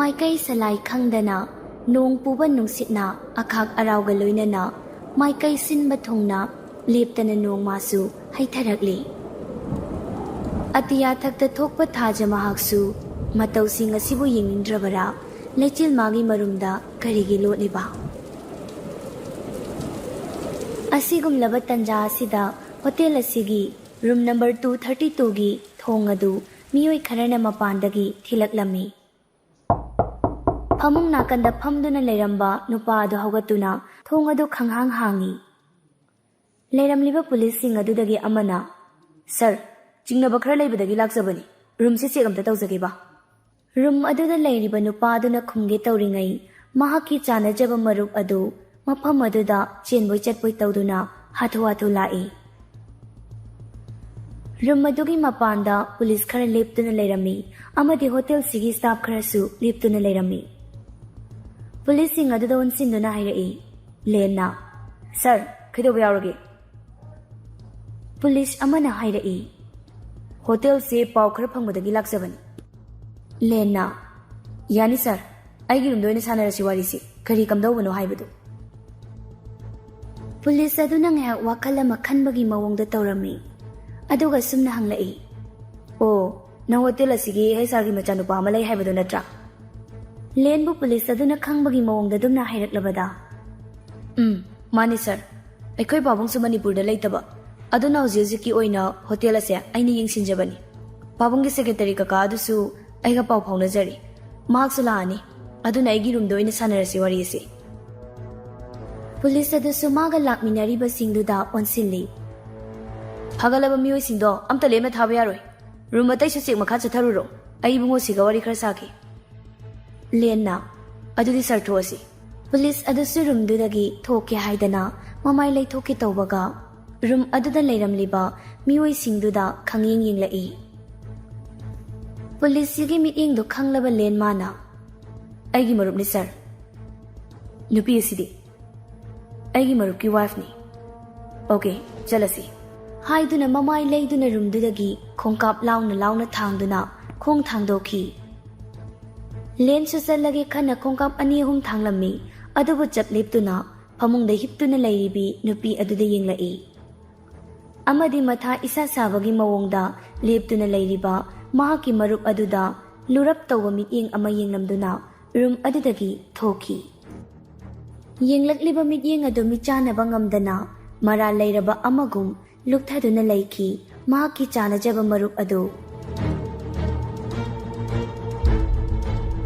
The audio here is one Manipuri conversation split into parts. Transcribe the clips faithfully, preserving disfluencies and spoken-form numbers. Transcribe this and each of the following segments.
ꯃꯥꯏꯀꯩ ꯁꯂꯥꯏ ꯈꯪꯗꯅ ꯅꯣꯡ ꯄꯨꯕ ꯅꯨꯡꯁꯤꯠꯅ ꯑꯈꯥꯛ ꯑꯔꯥꯎꯒ ꯂꯣꯏꯅꯅ ꯃꯥꯏꯀꯩ ꯁꯤꯟꯕ ꯊꯨꯡꯅ ꯂꯦꯞꯇꯅ ꯅꯣꯡꯃꯁꯨ ꯍꯩꯊꯔꯛꯂꯤ꯫ ꯑꯇꯤꯌꯥ ꯊꯛꯇ ꯊꯣꯛꯄ ꯊꯥꯖ ꯃꯍꯥꯛꯁꯨ ꯃꯇꯧꯁꯤꯡ ꯑꯁꯤꯕꯨ ꯌꯦꯡꯅꯤꯡꯗ꯭ꯔꯕꯔꯥ? ꯂꯩꯆꯤꯜ ꯃꯥꯒꯤ ꯃꯔꯨꯝꯗ ꯀꯔꯤꯒꯤ ꯂꯣꯠꯂꯤꯕ? ꯑꯁꯤꯒꯨꯝꯂꯕ ꯇꯟꯖꯥ ꯑꯁꯤꯗ ꯍꯣꯇꯦꯜ ꯑꯁꯤꯒꯤ ꯔꯨꯝ ꯅꯝꯕꯔ ꯇꯨ ꯊꯥꯔꯇꯤ ꯇꯨꯒꯤ ꯊꯣꯡ ꯑꯗꯨ ꯃꯤꯑꯣꯏ ꯈꯔꯅ ꯃꯄꯥꯟꯗꯒꯤ ꯊꯤꯜꯂꯛꯂꯝꯃꯤ꯫ ꯐꯃꯨꯡ ꯅꯥꯀꯟꯗ ꯐꯝꯗꯨꯅ ꯂꯩꯔꯝꯕ ꯅꯨꯄꯥ ꯑꯗꯨ ꯍꯧꯒꯠꯇꯨꯅ ꯊꯣꯡ ꯑꯗꯨ ꯈꯪꯍꯥꯡ ꯍꯥꯡꯉꯤ꯫ ꯂꯩꯔꯝꯂꯤꯕ ꯄꯨꯂꯤꯁꯁꯤꯡ ꯑꯗꯨꯗꯒꯤ ꯑꯃꯅ, "ꯁꯔ, ꯆꯤꯡꯅꯕ ꯈꯔ ꯂꯩꯕꯗꯒꯤ ꯂꯥꯛꯆꯕꯅꯤ꯫ ꯔꯨꯝꯁꯤ ꯆꯦꯛ ꯑꯝꯇ ꯇꯧꯖꯒꯦꯕ?" ꯔꯨꯝ ꯑꯗꯨꯗ ꯂꯩꯔꯤꯕ ꯅꯨꯄꯥ ꯑꯗꯨꯅ ꯈꯨꯝꯒꯦ ꯇꯧꯔꯤꯉꯩ, ꯃꯍꯥꯛꯀꯤ ꯆꯥꯅꯖꯕ ꯃꯔꯨꯞ ꯑꯗꯨ ꯃꯐꯝ ꯑꯗꯨꯗ ꯆꯦꯟꯕꯣꯏ ꯆꯠꯄꯣꯏ ꯇꯧꯗꯨꯅ ꯍꯥꯊꯨ ꯍꯥꯊꯨ ꯂꯥꯛꯏ꯫ ꯔꯨꯝ ꯑꯗꯨꯒꯤ ꯃꯄꯥꯟꯗ ꯄꯨꯂꯤꯁ ꯈꯔ ꯂꯦꯞꯇꯨꯅ ꯂꯩꯔꯝꯃꯤ, ꯑꯃꯗꯤ ꯍꯣꯇꯦꯜꯁꯤꯒꯤ ꯁ꯭ꯇꯥꯐ ꯈꯔꯁꯨ ꯂꯦꯞꯇꯨꯅ ꯂꯩꯔꯝꯃꯤ꯫ ꯄꯨꯂꯤꯁꯁꯤꯡ ꯑꯗꯨꯗ ꯑꯣꯟꯁꯤꯟꯗꯨꯅ ꯍꯥꯏꯔꯛꯏ, ꯂꯦꯟꯅ, "ꯁꯔ, ꯀꯩꯗꯧꯕ ꯌꯥꯎꯔꯒꯦ?" ꯄꯨꯂꯤꯁ ꯑꯃꯅ ꯍꯥꯏꯔꯛꯏ, "ꯍꯣꯇꯦꯜꯁꯦ ꯄꯥꯎ ꯈꯔ ꯐꯪꯕꯗꯒꯤ ꯂꯥꯛꯆꯕꯅꯤ꯫" ꯂꯦꯟꯅ, "ꯌꯥꯅꯤ ꯁꯔ, ꯑꯩꯒꯤ ꯔꯨꯝꯗ ꯑꯣꯏꯅ ꯁꯥꯟꯅꯔꯁꯤ ꯋꯥꯔꯤꯁꯤ, ꯀꯔꯤ ꯀꯝꯗꯧꯕꯅꯣ ꯍꯥꯏꯕꯗꯨ꯫" ꯄꯨꯂꯤꯁ ꯑꯗꯨꯅ ꯉꯥꯏꯍꯥꯛ ꯋꯥꯈꯜ ꯑꯃ ꯈꯟꯕꯒꯤ ꯃꯑꯣꯡꯗ ꯇꯧꯔꯝꯃꯤ, ꯑꯗꯨꯒ ꯁꯨꯝꯅ ꯍꯪꯂꯛꯏ, "ꯑꯣ, ꯅꯪ ꯍꯣꯇꯦꯜ ꯑꯁꯤꯒꯤ ꯍꯩꯁꯥꯔꯒꯤ ꯃꯆꯥꯅꯨꯄꯥ ꯑꯃ ꯂꯩ ꯍꯥꯏꯕꯗꯨ ꯅꯠꯇ꯭ꯔꯥ?" ꯂꯦꯟꯕꯨ ꯄꯨꯂꯤꯁ ꯑꯗꯨꯅ ꯈꯪꯕꯒꯤ ꯃꯑꯣꯡꯗ ꯑꯗꯨꯝꯅ ꯍꯥꯏꯔꯛꯂꯕꯗ, "ꯎꯝ, ꯃꯥꯅꯤ ꯁꯔ꯫ ꯑꯩꯈꯣꯏ ꯄꯥꯕꯨꯡꯁꯨ ꯃꯅꯤꯄꯨꯔꯗ ꯂꯩꯇꯕ, ꯑꯗꯨꯅ ꯍꯧꯖꯤꯛ ꯍꯧꯖꯤꯛꯀꯤ ꯑꯣꯏꯅ ꯍꯣꯇꯦꯜ ꯑꯁꯦ ꯑꯩꯅ ꯌꯦꯡꯁꯤꯟꯖꯕꯅꯤ꯫ ꯄꯥꯕꯨꯡꯒꯤ ꯁꯦꯀ꯭ꯔꯦꯇꯔꯤ ꯀꯀꯥ ꯑꯗꯨꯁꯨ ꯑꯩꯒ ꯄꯥꯎ ꯐꯥꯎꯅꯖꯔꯤ꯫ ꯃꯍꯥꯛꯁꯨ ꯂꯥꯛꯑꯅꯤ꯫ ꯑꯗꯨꯅ ꯑꯩꯒꯤ ꯔꯨꯝꯗ ꯑꯣꯏꯅ ꯁꯥꯟꯅꯔꯁꯤ ꯋꯥꯔꯤ ꯑꯁꯤ꯫" ꯄꯨꯂꯤꯁ ꯑꯗꯨꯁꯨ ꯃꯥꯒ ꯂꯥꯛꯃꯤꯟꯅꯔꯤꯕꯁꯤꯡꯗꯨꯗ ꯑꯣꯟꯁꯤꯜꯂꯤ꯫ "ꯐꯒꯠꯂꯕ ꯃꯤꯑꯣꯏꯁꯤꯡꯗꯣ ꯑꯝꯇ ꯂꯦꯝꯅ ꯊꯥꯕ ꯌꯥꯔꯣꯏ꯫ ꯔꯨꯝ ꯑꯇꯩꯁꯨ ꯆꯦꯛ ꯃꯈꯥ ꯆꯠꯊꯔꯨꯔꯣ꯫ ꯑꯩ ꯏꯕꯨꯡꯉꯣꯁꯤꯒ ꯋꯥꯔꯤ ꯈꯔ ꯁꯥꯈꯤ꯫" ꯂꯦꯟꯅ, "ꯑꯗꯨꯗꯤ ꯁꯔ, ꯊꯣꯛꯑꯁꯤ꯫" ꯄꯨꯂꯤꯁ ꯑꯗꯨꯁꯨ ꯔꯨꯝꯗꯨꯗꯒꯤ ꯊꯣꯛꯀꯦ ꯍꯥꯏꯗꯅ ꯃꯃꯥꯏ ꯂꯩꯊꯣꯛꯀꯦ ꯇꯧꯕꯒ, ꯔꯨꯝ ꯑꯗꯨꯗ ꯂꯩꯔꯝꯂꯤꯕ ꯃꯤꯑꯣꯏꯁꯤꯡꯗꯨꯗ ꯈꯪꯌꯦꯡ ꯌꯦꯡꯂꯛꯏ꯫ ꯄꯨꯂꯤꯁꯁꯤꯒꯤ ꯃꯤꯠꯌꯦꯡꯗꯨ ꯈꯪꯂꯕ ꯂꯦꯟ ꯃꯥꯅ, "ꯑꯩꯒꯤ ꯃꯔꯨꯞꯅꯤ ꯁꯔ꯫" "ꯅꯨꯄꯤ ꯑꯁꯤꯗꯤ?" "ꯑꯩꯒꯤ ꯃꯔꯨꯞꯀꯤ ꯋꯥꯏꯐꯅꯤ꯫" "ꯑꯣꯀꯦ, ꯆꯠꯂꯁꯤ," ꯍꯥꯏꯗꯨꯅ ꯃꯃꯥꯏ ꯂꯩꯗꯨꯅ ꯔꯨꯝꯗꯨꯗꯒꯤ ꯈꯣꯡꯀꯥꯞ ꯂꯥꯎꯅ ꯂꯥꯎꯅ ꯊꯥꯡꯗꯨꯅ ꯈꯣꯡ ꯊꯥꯡꯗꯣꯛꯈꯤ꯫ ꯂꯦꯟꯁꯨ ꯆꯠꯂꯒꯦ ꯈꯟꯅ ꯈꯣꯡꯀꯥꯞ ꯑꯅꯤ ꯑꯍꯨꯝ ꯊꯥꯡꯂꯝꯃꯤ꯫ ꯑꯗꯨꯕꯨ ꯆꯞ ꯂꯦꯞꯇꯨꯅ ꯐꯃꯨꯡꯗ ꯍꯤꯞꯇꯨꯅ ꯂꯩꯔꯤꯕꯤ ꯅꯨꯄꯤ ꯑꯗꯨꯗ ꯌꯦꯡꯂꯛꯏ꯫ ꯑꯃꯗꯤ ꯃꯊꯥ ꯏꯁꯥ ꯁꯥꯕꯒꯤ ꯃꯑꯣꯡꯗ ꯂꯦꯞꯇꯨꯅ ꯂꯩꯔꯤꯕ ꯃꯍꯥꯛꯀꯤ ꯃꯔꯨꯞ ꯑꯗꯨꯗ ꯂꯨꯔꯞ ꯇꯧꯕ ꯃꯤꯠꯌꯦꯡ ꯑꯃ ꯌꯦꯡꯂꯝꯗꯨꯅ ꯔꯨꯝ ꯑꯗꯨꯗꯒꯤ ꯊꯣꯛꯈꯤ꯫ ꯌꯦꯡꯂꯛꯂꯤꯕ ꯃꯤꯠꯌꯦꯡ ꯑꯗꯨ ꯃꯤꯆꯥꯟꯅꯕ ꯉꯝꯗꯅ ꯃꯔꯥꯜ ꯂꯩꯔꯕ ꯑꯃꯒꯨꯝ ꯂꯨꯞꯊꯗꯨꯅ ꯂꯩꯈꯤ ꯃꯍꯥꯛꯀꯤ ꯆꯥꯅꯖꯕ ꯃꯔꯨꯞ ꯑꯗꯨ꯫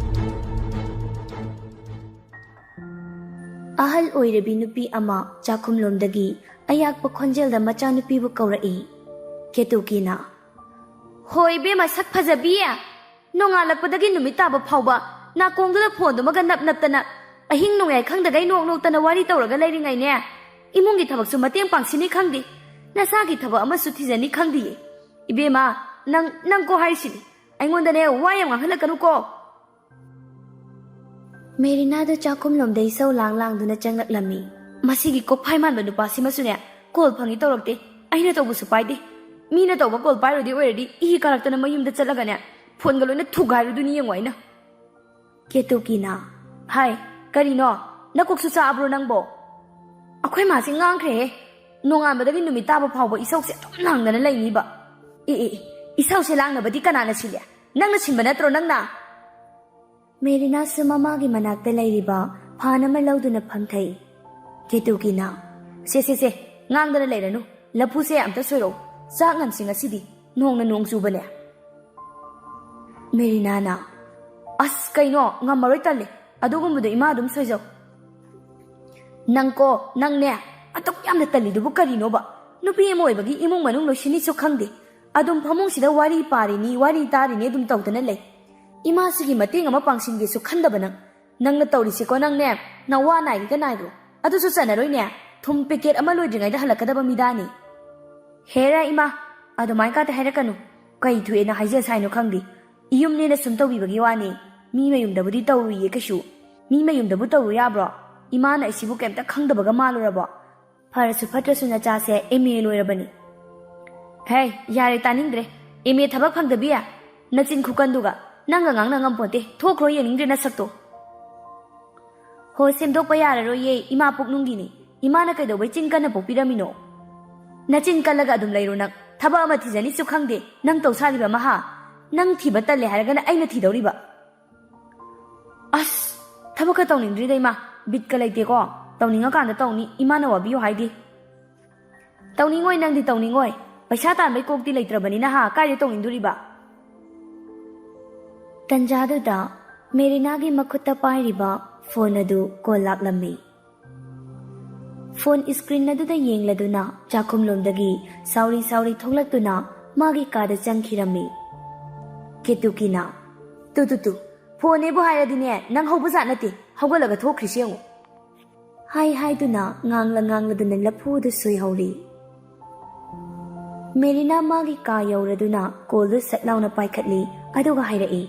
ꯑꯍꯜ ꯑꯣꯏꯔꯕꯤ ꯅꯨꯄꯤ ꯑꯃ ꯆꯥꯛꯈꯨꯝꯂꯣꯝꯗꯒꯤ ꯑꯌꯥꯛꯄ ꯈꯣꯟꯖꯦꯜꯗ ꯃꯆꯥꯅꯨꯄꯤꯕꯨ ꯀꯧꯔꯛꯏ꯫ ꯀꯦꯇꯨꯀꯤꯅ, "ꯍꯣꯏ ꯏꯕꯦꯝꯃ, ꯁꯛ ꯐꯖꯕꯤ, ꯅꯣꯡꯉꯥꯜꯂꯛꯄꯗꯒꯤ ꯅꯨꯃꯤꯠ ꯇꯥꯕ ꯐꯥꯎꯕ ꯅꯥꯀꯣꯡꯗꯨꯗ ꯐꯣꯟꯗꯨꯃꯒ ꯅꯞ ꯅꯞꯇꯅ, ꯑꯍꯤꯡ ꯅꯣꯡꯌꯥꯏ ꯈꯪꯗꯒꯩ ꯅꯣꯛ ꯅꯣꯛꯇꯅ ꯋꯥꯔꯤ ꯇꯧꯔꯒ ꯂꯩꯔꯤꯉꯩꯅꯦ, ꯏꯃꯨꯡꯒꯤ ꯊꯕꯛꯁꯨ ꯃꯇꯦꯡ ꯄꯥꯡꯁꯤꯅꯤ ꯈꯪꯗꯦ, ꯅꯁꯥꯒꯤ ꯊꯕꯛ ꯑꯃꯁꯨ ꯊꯤꯖꯅꯤ ꯈꯪꯗꯦꯌꯦ꯫ ꯏꯕꯦꯝꯃ, ꯅꯪ, ꯅꯪ ꯀꯣ ꯍꯥꯏꯔꯤꯁꯤꯅꯤ, ꯑꯩꯉꯣꯟꯗꯅꯦ ꯋꯥ ꯌꯥꯝ ꯉꯥꯡꯍꯜꯂꯛꯀꯅꯨꯀꯣ꯫" ꯃꯦꯔꯤꯅꯥꯗꯨ ꯆꯥꯛꯈꯨꯝꯂꯣꯝꯗ ꯏꯁꯧ ꯂꯥꯡ ꯂꯥꯡꯗꯨꯅ ꯆꯪꯂꯛꯂꯝꯃꯤ꯫ "ꯃꯁꯤꯒꯤ ꯀꯣꯛꯐꯥꯏ ꯃꯥꯟꯕ ꯅꯨꯄꯥꯁꯤꯃꯁꯨꯅꯦ, ꯀꯣꯜ ꯐꯪꯏ ꯇꯧꯔꯛꯇꯦ, ꯑꯩꯅ ꯇꯧꯕꯁꯨ ꯄꯥꯏꯗꯦ꯫ ꯃꯤꯅ ꯇꯧꯕ ꯀꯣꯜ ꯄꯥꯏꯔꯣꯏꯗꯤ ꯑꯣꯏꯔꯗꯤ ꯏ ꯀꯥꯔꯛꯇꯅ ꯃꯌꯨꯝꯗ ꯆꯠꯂꯒꯅꯦ, ꯐꯣꯟꯒ ꯂꯣꯏꯅ ꯊꯨꯒꯥꯏꯔꯨꯗꯨꯅꯤ ꯌꯦꯡꯉꯣ ꯑꯩꯅ꯫" ꯀꯦꯇꯨꯀꯤꯅ, "ꯍꯥꯏ, ꯀꯔꯤꯅꯣ? ꯅꯀꯣꯛꯁꯨ ꯆꯥꯛꯑꯕ꯭ꯔꯣ ꯅꯪꯕꯣ? ꯑꯩꯈꯣꯏ ꯃꯥꯁꯦ ꯉꯥꯡꯈ꯭ꯔꯦꯍꯦ꯫ ꯅꯣꯡꯉꯥꯟꯕꯗꯒꯤ ꯅꯨꯃꯤꯠ ꯇꯥꯕ ꯐꯥꯎꯕ ꯏꯁꯧꯁꯦ ꯑꯗꯨꯝ ꯂꯥꯡꯗꯅ ꯂꯩꯅꯤꯕ꯫ ꯑꯦ, ꯑꯦ, ꯑꯦ, ꯏꯁꯧꯁꯦ ꯂꯥꯡꯅꯕꯗꯤ ꯀꯅꯥꯅ ꯁꯤꯜꯂꯦ? ꯅꯪꯅ ꯁꯤꯟꯕ ꯅꯠꯇ꯭ꯔꯣ ꯅꯪꯅ?" ꯃꯦꯔꯤꯅꯥꯁꯨ ꯃꯃꯥꯒꯤ ꯃꯅꯥꯛꯇ ꯂꯩꯔꯤꯕ ꯐꯥꯟ ꯑꯃ ꯂꯧꯗꯨꯅ ꯐꯝꯊꯩ꯫ ꯀꯦꯇꯨꯀꯤꯅ, "ꯁꯦ, ꯁꯦ, ꯁꯦ, ꯉꯥꯡꯗꯅ ꯂꯩꯔꯅꯨ꯫ ꯂꯐꯨꯁꯦ ꯑꯝꯇ ꯁꯣꯏꯔꯛꯎ꯫ ꯆꯥꯛ ꯉꯟꯁꯤ ꯉꯁꯤꯗꯤ꯫ ꯅꯣꯡꯅ ꯅꯣꯡ ꯆꯨꯕꯅꯦ꯫" ꯃꯦꯔꯤꯅꯥꯅ, "ꯑꯁ, ꯀꯩꯅꯣ? ꯉꯝꯃꯔꯣꯏ, ꯇꯜꯂꯦ꯫ ꯑꯗꯨꯒꯨꯝꯕꯗꯣ ꯏꯃꯥ ꯑꯗꯨꯝ ꯁꯣꯏꯖꯧ꯫" "ꯅꯪꯀꯣ, ꯅꯪꯅꯦ, ꯑꯗꯨꯛ ꯌꯥꯝꯅ ꯇꯜꯂꯤꯗꯨꯕꯨ ꯀꯔꯤꯅꯣꯕ? ꯅꯨꯄꯤ ꯑꯃ ꯑꯣꯏꯕꯒꯤ ꯏꯃꯨꯡ ꯃꯅꯨꯡ ꯂꯣꯏꯁꯤꯟꯅꯤꯁꯨ ꯈꯪꯗꯦ꯫ ꯑꯗꯨꯝ ꯐꯃꯨꯡꯁꯤꯗ ꯋꯥꯔꯤ ꯄꯥꯔꯤꯅꯤ, ꯋꯥꯔꯤ ꯇꯥꯔꯤꯅꯤ ꯑꯗꯨꯝ ꯇꯧꯗꯅ ꯂꯩ꯫ ꯏꯃꯥꯁꯤꯒꯤ ꯃꯇꯦꯡ ꯑꯃ ꯄꯥꯡꯁꯤꯟꯒꯦꯁꯨ ꯈꯟꯗꯕ ꯅꯪ꯫ ꯅꯪꯅ ꯇꯧꯔꯤꯁꯦꯀꯣ, ꯅꯪꯅꯦ, ꯅꯋꯥ ꯅꯥꯏꯒꯦꯒ ꯅꯥꯏꯔꯣ꯫ ꯑꯗꯨꯁꯨ ꯆꯟꯅꯔꯣꯏꯅꯦ꯫ ꯊꯨꯝ ꯄꯦꯀꯦꯠ ꯑꯃ ꯂꯣꯏꯗ꯭ꯔꯤꯉꯩꯗ ꯍꯜꯂꯛꯀꯗꯕ ꯃꯤꯗꯥꯅꯤ꯫" "ꯍꯦꯔꯥ ꯏꯃꯥ, ꯑꯗꯨꯃꯥꯏꯅ ꯀꯥꯇ ꯍꯥꯏꯔꯛꯀꯅꯨ꯫ ꯀꯩ ꯊꯣꯛꯑꯦꯅ ꯍꯥꯏꯖꯁ ꯍꯥꯏꯅꯣ ꯈꯪꯗꯦ꯫ ꯏꯌꯨꯝꯅꯦꯅ ꯁꯨꯝ ꯇꯧꯕꯤꯕꯒꯤ ꯋꯥꯅꯤ꯫ ꯃꯤ ꯃꯌꯨꯝꯗꯕꯨꯗꯤ ꯇꯧꯔꯨꯏꯌꯦ ꯀꯩꯁꯨ꯫ ꯃꯤ ꯃꯌꯨꯝꯗꯕꯨ ꯇꯧꯔꯨ ꯌꯥꯕ꯭ꯔꯣ? ꯏꯃꯥꯅ ꯑꯩꯁꯤꯕꯨ ꯀꯩꯝꯇ ꯈꯪꯗꯕꯒ ꯃꯥꯜꯂꯨꯔꯕꯣ? ꯐꯔꯁꯨ ꯐꯠꯇ꯭ꯔꯁꯨ ꯅꯆꯥꯁꯦ ꯑꯦꯝ ꯑꯦ ꯂꯣꯏꯔꯕꯅꯤ꯫" "ꯍꯦ, ꯌꯥꯔꯦ, ꯇꯥꯅꯤꯡꯗ꯭ꯔꯦ꯫ ꯑꯦꯝ ꯑꯦ ꯊꯕꯛ ꯐꯪꯗꯕꯤ? ꯅꯆꯤꯟ ꯈꯨꯀꯟꯗꯨꯒ꯫ ꯅꯪꯒ ꯉꯥꯡꯅ ꯉꯝꯄꯣꯟꯇꯦ꯫ ꯊꯣꯛꯈ꯭ꯔꯣ, ꯌꯦꯡꯅꯤꯡꯗ꯭ꯔꯦ ꯅꯁꯛꯇꯣ꯫ ꯍꯣ, ꯁꯦꯝꯗꯣꯛꯄ ꯌꯥꯔꯔꯣꯏꯌꯦ, ꯏꯃꯥ ꯄꯨꯛꯅꯨꯡꯒꯤꯅꯤ꯫ ꯏꯃꯥꯅ ꯀꯩꯗꯧꯕꯩ ꯆꯤꯟ ꯀꯟꯅ ꯄꯣꯛꯄꯤꯔꯝꯃꯤꯅꯣ? ꯅꯆꯤꯟ ꯀꯜꯂꯒ ꯑꯗꯨꯝ ꯂꯩꯔꯣ ꯅꯪ꯫ ꯊꯕꯛ ꯑꯃ ꯊꯤꯖꯅꯤꯁꯨ ꯈꯪꯗꯦ꯫ ꯅꯪ ꯇꯧ ꯁꯥꯔꯤꯕ ꯑꯃ, ꯍꯥ? ꯅꯪ ꯊꯤꯕ ꯇꯜꯂꯦ ꯍꯥꯏꯔꯒꯅ ꯑꯩꯅ ꯊꯤꯗꯧꯔꯤꯕ? ꯑꯁ, ꯊꯕꯛꯀ ꯇꯧꯅꯤꯡꯗ꯭ꯔꯤꯗ ꯏꯃꯥ꯫ ꯕꯤꯠꯀ ꯂꯩꯇꯦꯀꯣ꯫ ꯇꯧꯅꯤꯡꯉꯀꯥꯟꯗ ꯇꯧꯅꯤ, ꯏꯃꯥꯅ ꯋꯥꯕꯤꯌꯨ ꯍꯥꯏꯗꯤ꯫ ꯇꯧꯅꯤꯡꯉꯣꯏ, ꯅꯪꯗꯤ ꯇꯧꯅꯤꯡꯉꯣꯏ꯫ ꯄꯩꯁꯥ ꯇꯥꯟꯕꯩ ꯀꯣꯛꯇꯤ ꯂꯩꯇ꯭ꯔꯕꯅꯤꯅ, ꯍꯥ, ꯀꯥꯏꯗ ꯇꯧꯅꯤꯡꯗꯣꯔꯤꯕ? ꯇꯟꯖꯥꯗꯨꯗ ꯃꯦꯔꯤꯅꯥꯒꯤ ꯃꯈꯨꯠꯇ ꯄꯥꯏꯔꯤꯕ ꯐꯣꯟ ꯑꯗꯨ ꯀꯣꯜ ꯂꯥꯛꯂꯝꯃꯤ꯫ ꯐꯣꯟ ꯁ꯭ꯀ꯭ꯔꯤꯟ ꯑꯗꯨꯗ ꯌꯦꯡꯂꯗꯨꯅ ꯆꯥꯛꯈꯨꯝꯂꯣꯝꯗꯒꯤ ꯁꯥꯎꯔꯤ ꯁꯥꯎꯔꯤ ꯊꯣꯛꯂꯛꯇꯨꯅ ꯃꯥꯒꯤ ꯀꯥꯗ ꯆꯪꯈꯤꯔꯝꯃꯤ꯫ ꯀꯦꯇꯨꯀꯤꯅ, "ꯇꯨ, ꯇꯨ, ꯇꯨ, ꯐꯣꯟꯅꯦꯕꯨ ꯍꯥꯏꯔꯗꯤꯅꯦ, ꯅꯪ ꯍꯧꯕ ꯖꯥꯠ ꯅꯠꯇꯦ, ꯍꯧꯒꯠꯂꯒ ꯊꯣꯛꯈ꯭ꯔꯤꯁꯤ ꯌꯦꯡꯉꯨ," ꯍꯥꯏ ꯍꯥꯏꯗꯨꯅ ꯉꯥꯡꯂ ꯉꯥꯡꯂꯗꯨꯅ ꯂꯐꯨꯗꯨ ꯁꯣꯏꯍꯧꯔꯤ꯫ ꯃꯦꯔꯤꯅꯥ ꯃꯥꯒꯤ ꯀꯥ ꯌꯧꯔꯗꯨꯅ ꯀꯣꯜꯗꯨ ꯁꯠ ꯂꯥꯎꯅ ꯄꯥꯏꯈꯠꯂꯤ, ꯑꯗꯨꯒ ꯍꯥꯏꯔꯛꯏ,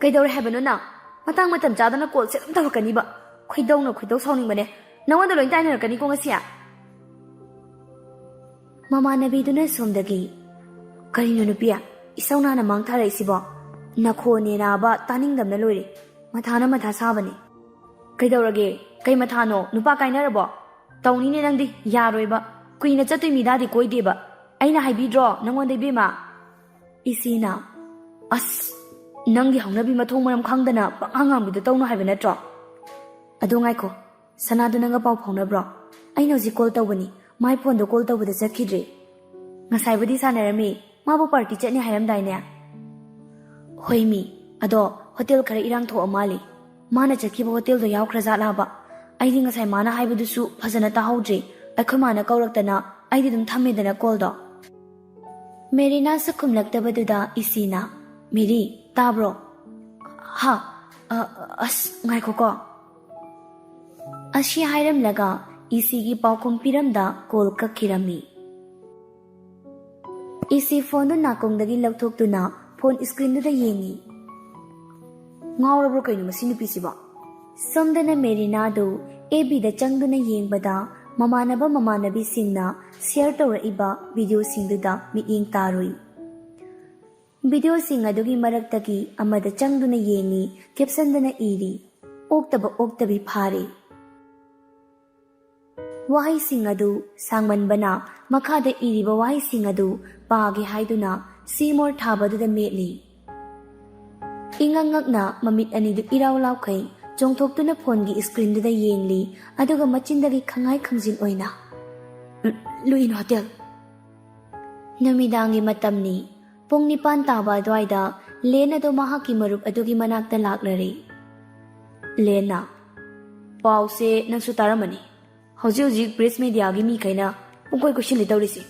"ꯀꯩꯗꯧꯔꯦ ꯍꯥꯏꯕꯅꯣ ꯅꯪ? ꯃꯇꯥꯡ ꯃꯇꯝ ꯆꯥꯗꯅ ꯀꯣꯜꯁꯦ ꯑꯗꯨꯝ ꯇꯧꯔꯛꯀꯅꯤꯕ꯫ ꯈꯣꯏꯗꯧꯅ ꯈꯣꯏꯗꯧ ꯁꯥꯎꯅꯤꯡꯕꯅꯦ꯫ ꯅꯉꯣꯟꯗ ꯂꯣꯏ ꯇꯥꯏꯅꯔꯛꯀꯅꯤꯀꯣ ꯉꯁꯤ꯫" ꯃꯃꯥꯟꯅꯕꯤꯗꯨꯅ ꯁꯣꯝꯗꯒꯤ, "ꯀꯔꯤꯅꯣ ꯅꯨꯄꯤ, ꯏꯁꯧ ꯅꯥꯅ ꯃꯥꯡ ꯊꯥꯔꯛꯏꯁꯤꯕꯣ? ꯅꯈꯣꯟꯅꯦ ꯅꯥꯕ ꯇꯥꯅꯤꯡꯗꯕꯅ ꯂꯣꯏꯔꯦ꯫ ꯃꯊꯥꯅ ꯃꯊꯥ ꯁꯥꯕꯅꯦ꯫ ꯀꯩꯗꯧꯔꯒꯦ? ꯀꯩ ꯃꯊꯥꯅꯣ? ꯅꯨꯄꯥ ꯀꯥꯏꯅꯔꯕꯣ? ꯇꯧꯅꯤꯅꯦ ꯅꯪꯗꯤ, ꯌꯥꯔꯣꯏꯕ꯫ ꯀꯨꯏꯅ ꯆꯠꯇꯣꯏ ꯃꯤꯗꯥꯗꯤ ꯀꯣꯏꯗꯦꯕ꯫ ꯑꯩꯅ ꯍꯥꯏꯕꯤꯗ꯭ꯔꯣ ꯅꯪꯉꯣꯟꯗ, ꯏꯕꯦꯝꯃ?" ꯏꯆꯦꯅ, "ꯑꯁ, ꯅꯪꯒꯤ ꯍꯧꯅꯕꯤ ꯃꯊꯣꯡ ꯃꯔꯝ ꯈꯪꯗꯅ ꯄꯉꯥꯡ ꯉꯥꯡꯕꯤꯗꯣ ꯇꯧꯅꯨ ꯍꯥꯏꯕ ꯅꯠꯇ꯭ꯔꯣ?" "ꯑꯗꯣ ꯉꯥꯏꯈꯣ, ꯁꯅꯥꯗꯨ ꯅꯪꯒ ꯄꯥꯎ ꯐꯥꯎꯅꯕ꯭ꯔꯣ? ꯑꯩꯅ ꯍꯧꯖꯤꯛ ꯀꯣꯜ ꯇꯧꯕꯅꯤ, ꯃꯥꯏ ꯐꯣꯟꯗꯣ ꯀꯣꯜ ꯇꯧꯕꯗ ꯆꯠꯈꯤꯗ꯭ꯔꯦ꯫ ꯉꯁꯥꯏꯕꯨꯗꯤ ꯁꯥꯟꯅꯔꯝꯃꯤ, ꯃꯥꯕꯨ ꯄꯥꯔꯇꯤ ꯆꯠꯅꯤ ꯍꯥꯏꯔꯝꯗꯥꯏꯅꯦ?" "ꯍꯣꯏ ꯃꯤ, ꯑꯗꯣ ꯍꯣꯇꯦꯜ ꯈꯔ ꯏꯔꯥꯡ ꯊꯣꯛꯑ ꯃꯥꯜꯂꯤ꯫ ꯃꯥꯅ ꯆꯠꯈꯤꯕ ꯍꯣꯇꯦꯜꯗꯣ ꯌꯥꯎꯈ꯭ꯔꯖꯥꯠꯂꯕ? ꯑꯩꯗꯤ ꯉꯁꯥꯏ ꯃꯥꯅ ꯍꯥꯏꯕꯗꯨꯁꯨ ꯐꯖꯅ ꯇꯥꯍꯧꯗ꯭ꯔꯦ꯫ ꯑꯩꯈꯣꯏ ꯃꯥꯅ ꯀꯧꯔꯛꯇꯅ ꯑꯩꯗꯤ ꯑꯗꯨꯝ ꯊꯝꯃꯦꯗꯅ ꯀꯣꯜꯗꯣ꯫" ꯃꯦꯔꯤꯅꯥꯁꯨ ꯈꯨꯝꯂꯛꯇꯕꯗꯨꯗ ꯏꯆꯦꯅ, "ꯃꯦꯔꯤ, ꯇꯥꯕ꯭ꯔꯣ?" "ꯍꯥ? ꯑ, ꯑꯁ, ꯉꯥꯏꯈꯣꯀꯣ꯫" ꯑꯁꯤ ꯍꯥꯏꯔꯝꯂꯒ ꯏꯆꯦꯒꯤ ꯄꯥꯎꯈꯨꯝ ꯄꯤꯔꯝꯗ ꯀꯣꯜ ꯀꯛꯈꯤꯔꯝꯃꯤ꯫ ꯏꯆꯦ ꯐꯣꯟꯗꯨ ꯅꯥꯀꯣꯡꯗꯒꯤ ꯂꯧꯊꯣꯛꯇꯨꯅ ꯐꯣꯟ ꯁ꯭ꯀ꯭ꯔꯤꯟꯗꯨꯗ ꯌꯦꯡꯉꯤ꯫ "ꯉꯥꯎꯔꯕ꯭ꯔꯣ ꯀꯩꯅꯣ ꯃꯁꯤ ꯅꯨꯄꯤꯁꯤꯕꯣ?" ꯁꯣꯝꯗꯅ ꯃꯦꯔꯤꯅꯥꯗꯨ ꯑꯦꯐ ꯕꯤꯗ ꯆꯪꯗꯨꯅ ꯌꯦꯡꯕꯗ ꯃꯃꯥꯟꯅꯕ ꯃꯃꯥꯟꯅꯕꯤꯁꯤꯡꯅ ꯁꯤꯌꯔ ꯇꯧꯔꯛꯏꯕ ꯚꯤꯗꯤꯑꯣꯁꯤꯡꯗꯨꯗ ꯃꯤꯠꯌꯦꯡ ꯇꯥꯔꯨꯏ꯫ ꯚꯤꯗꯤꯑꯣꯁꯤꯡ ꯑꯗꯨꯒꯤ ꯃꯔꯛꯇꯒꯤ ꯑꯃꯗ ꯆꯪꯗꯨꯅ ꯌꯦꯡꯏ, ꯀꯦꯞꯁꯟꯗꯅ ꯏꯔꯤ, "ꯑꯣꯛꯇꯕ ꯑꯣꯛꯇꯕꯤ ꯐꯥꯔꯦ"꯫ ꯋꯥꯍꯩꯁꯤꯡ ꯑꯗꯨ ꯁꯥꯡꯃꯟꯕꯅ ꯃꯈꯥꯗ ꯏꯔꯤꯕ ꯋꯥꯍꯩꯁꯤꯡ ꯑꯗꯨ ꯄꯥꯒꯦ ꯍꯥꯏꯗꯨꯅ ꯁꯤꯃꯣꯔ ꯊꯥꯕꯗꯨꯗ ꯃꯦꯠꯂꯤ꯫ ꯏꯉꯛ ꯉꯛꯅ ꯃꯃꯤꯠ ꯑꯅꯤꯗꯨ ꯏꯔꯥꯎ ꯂꯥꯎꯈꯩ ꯆꯣꯡꯊꯣꯛꯇꯨꯅ ꯐꯣꯟꯒꯤ ꯁ꯭ꯀ꯭ꯔꯤꯟꯗꯨꯗ ꯌꯦꯡꯂꯤ, ꯑꯗꯨꯒ ꯃꯆꯤꯟꯗꯒꯤ ꯈꯪꯉꯥꯏ ꯈꯪꯖꯤꯟ ꯑꯣꯏꯅ, "ꯂꯨꯏꯟ ꯍꯣꯇꯦꯜ!" ꯅꯨꯃꯤꯗꯥꯡꯒꯤ ꯃꯇꯝꯅꯤ꯫ ꯄꯨꯡ ꯅꯤꯄꯥꯟ ꯇꯥꯕ ꯑꯗꯨꯋꯥꯏꯗ ꯂꯦꯟ ꯑꯗꯨ ꯃꯍꯥꯛꯀꯤ ꯃꯔꯨꯞ ꯑꯗꯨꯒꯤ ꯃꯅꯥꯛꯇ ꯂꯥꯛꯂꯔꯦ꯫ ꯂꯦꯟꯅ, "ꯄꯥꯎꯁꯦ ꯅꯪꯁꯨ ꯇꯥꯔꯝꯃꯅꯤ꯫ ꯍꯧꯖꯤꯛ ꯍꯧꯖꯤꯛ ꯄ꯭ꯔꯦꯁ ꯃꯦꯗꯤꯌꯥꯒꯤ ꯃꯤꯈꯩꯅ ꯄꯨꯡꯀꯣꯏ ꯀꯣꯏꯁꯤꯜꯂꯤ ꯇꯧꯔꯤꯁꯤ꯫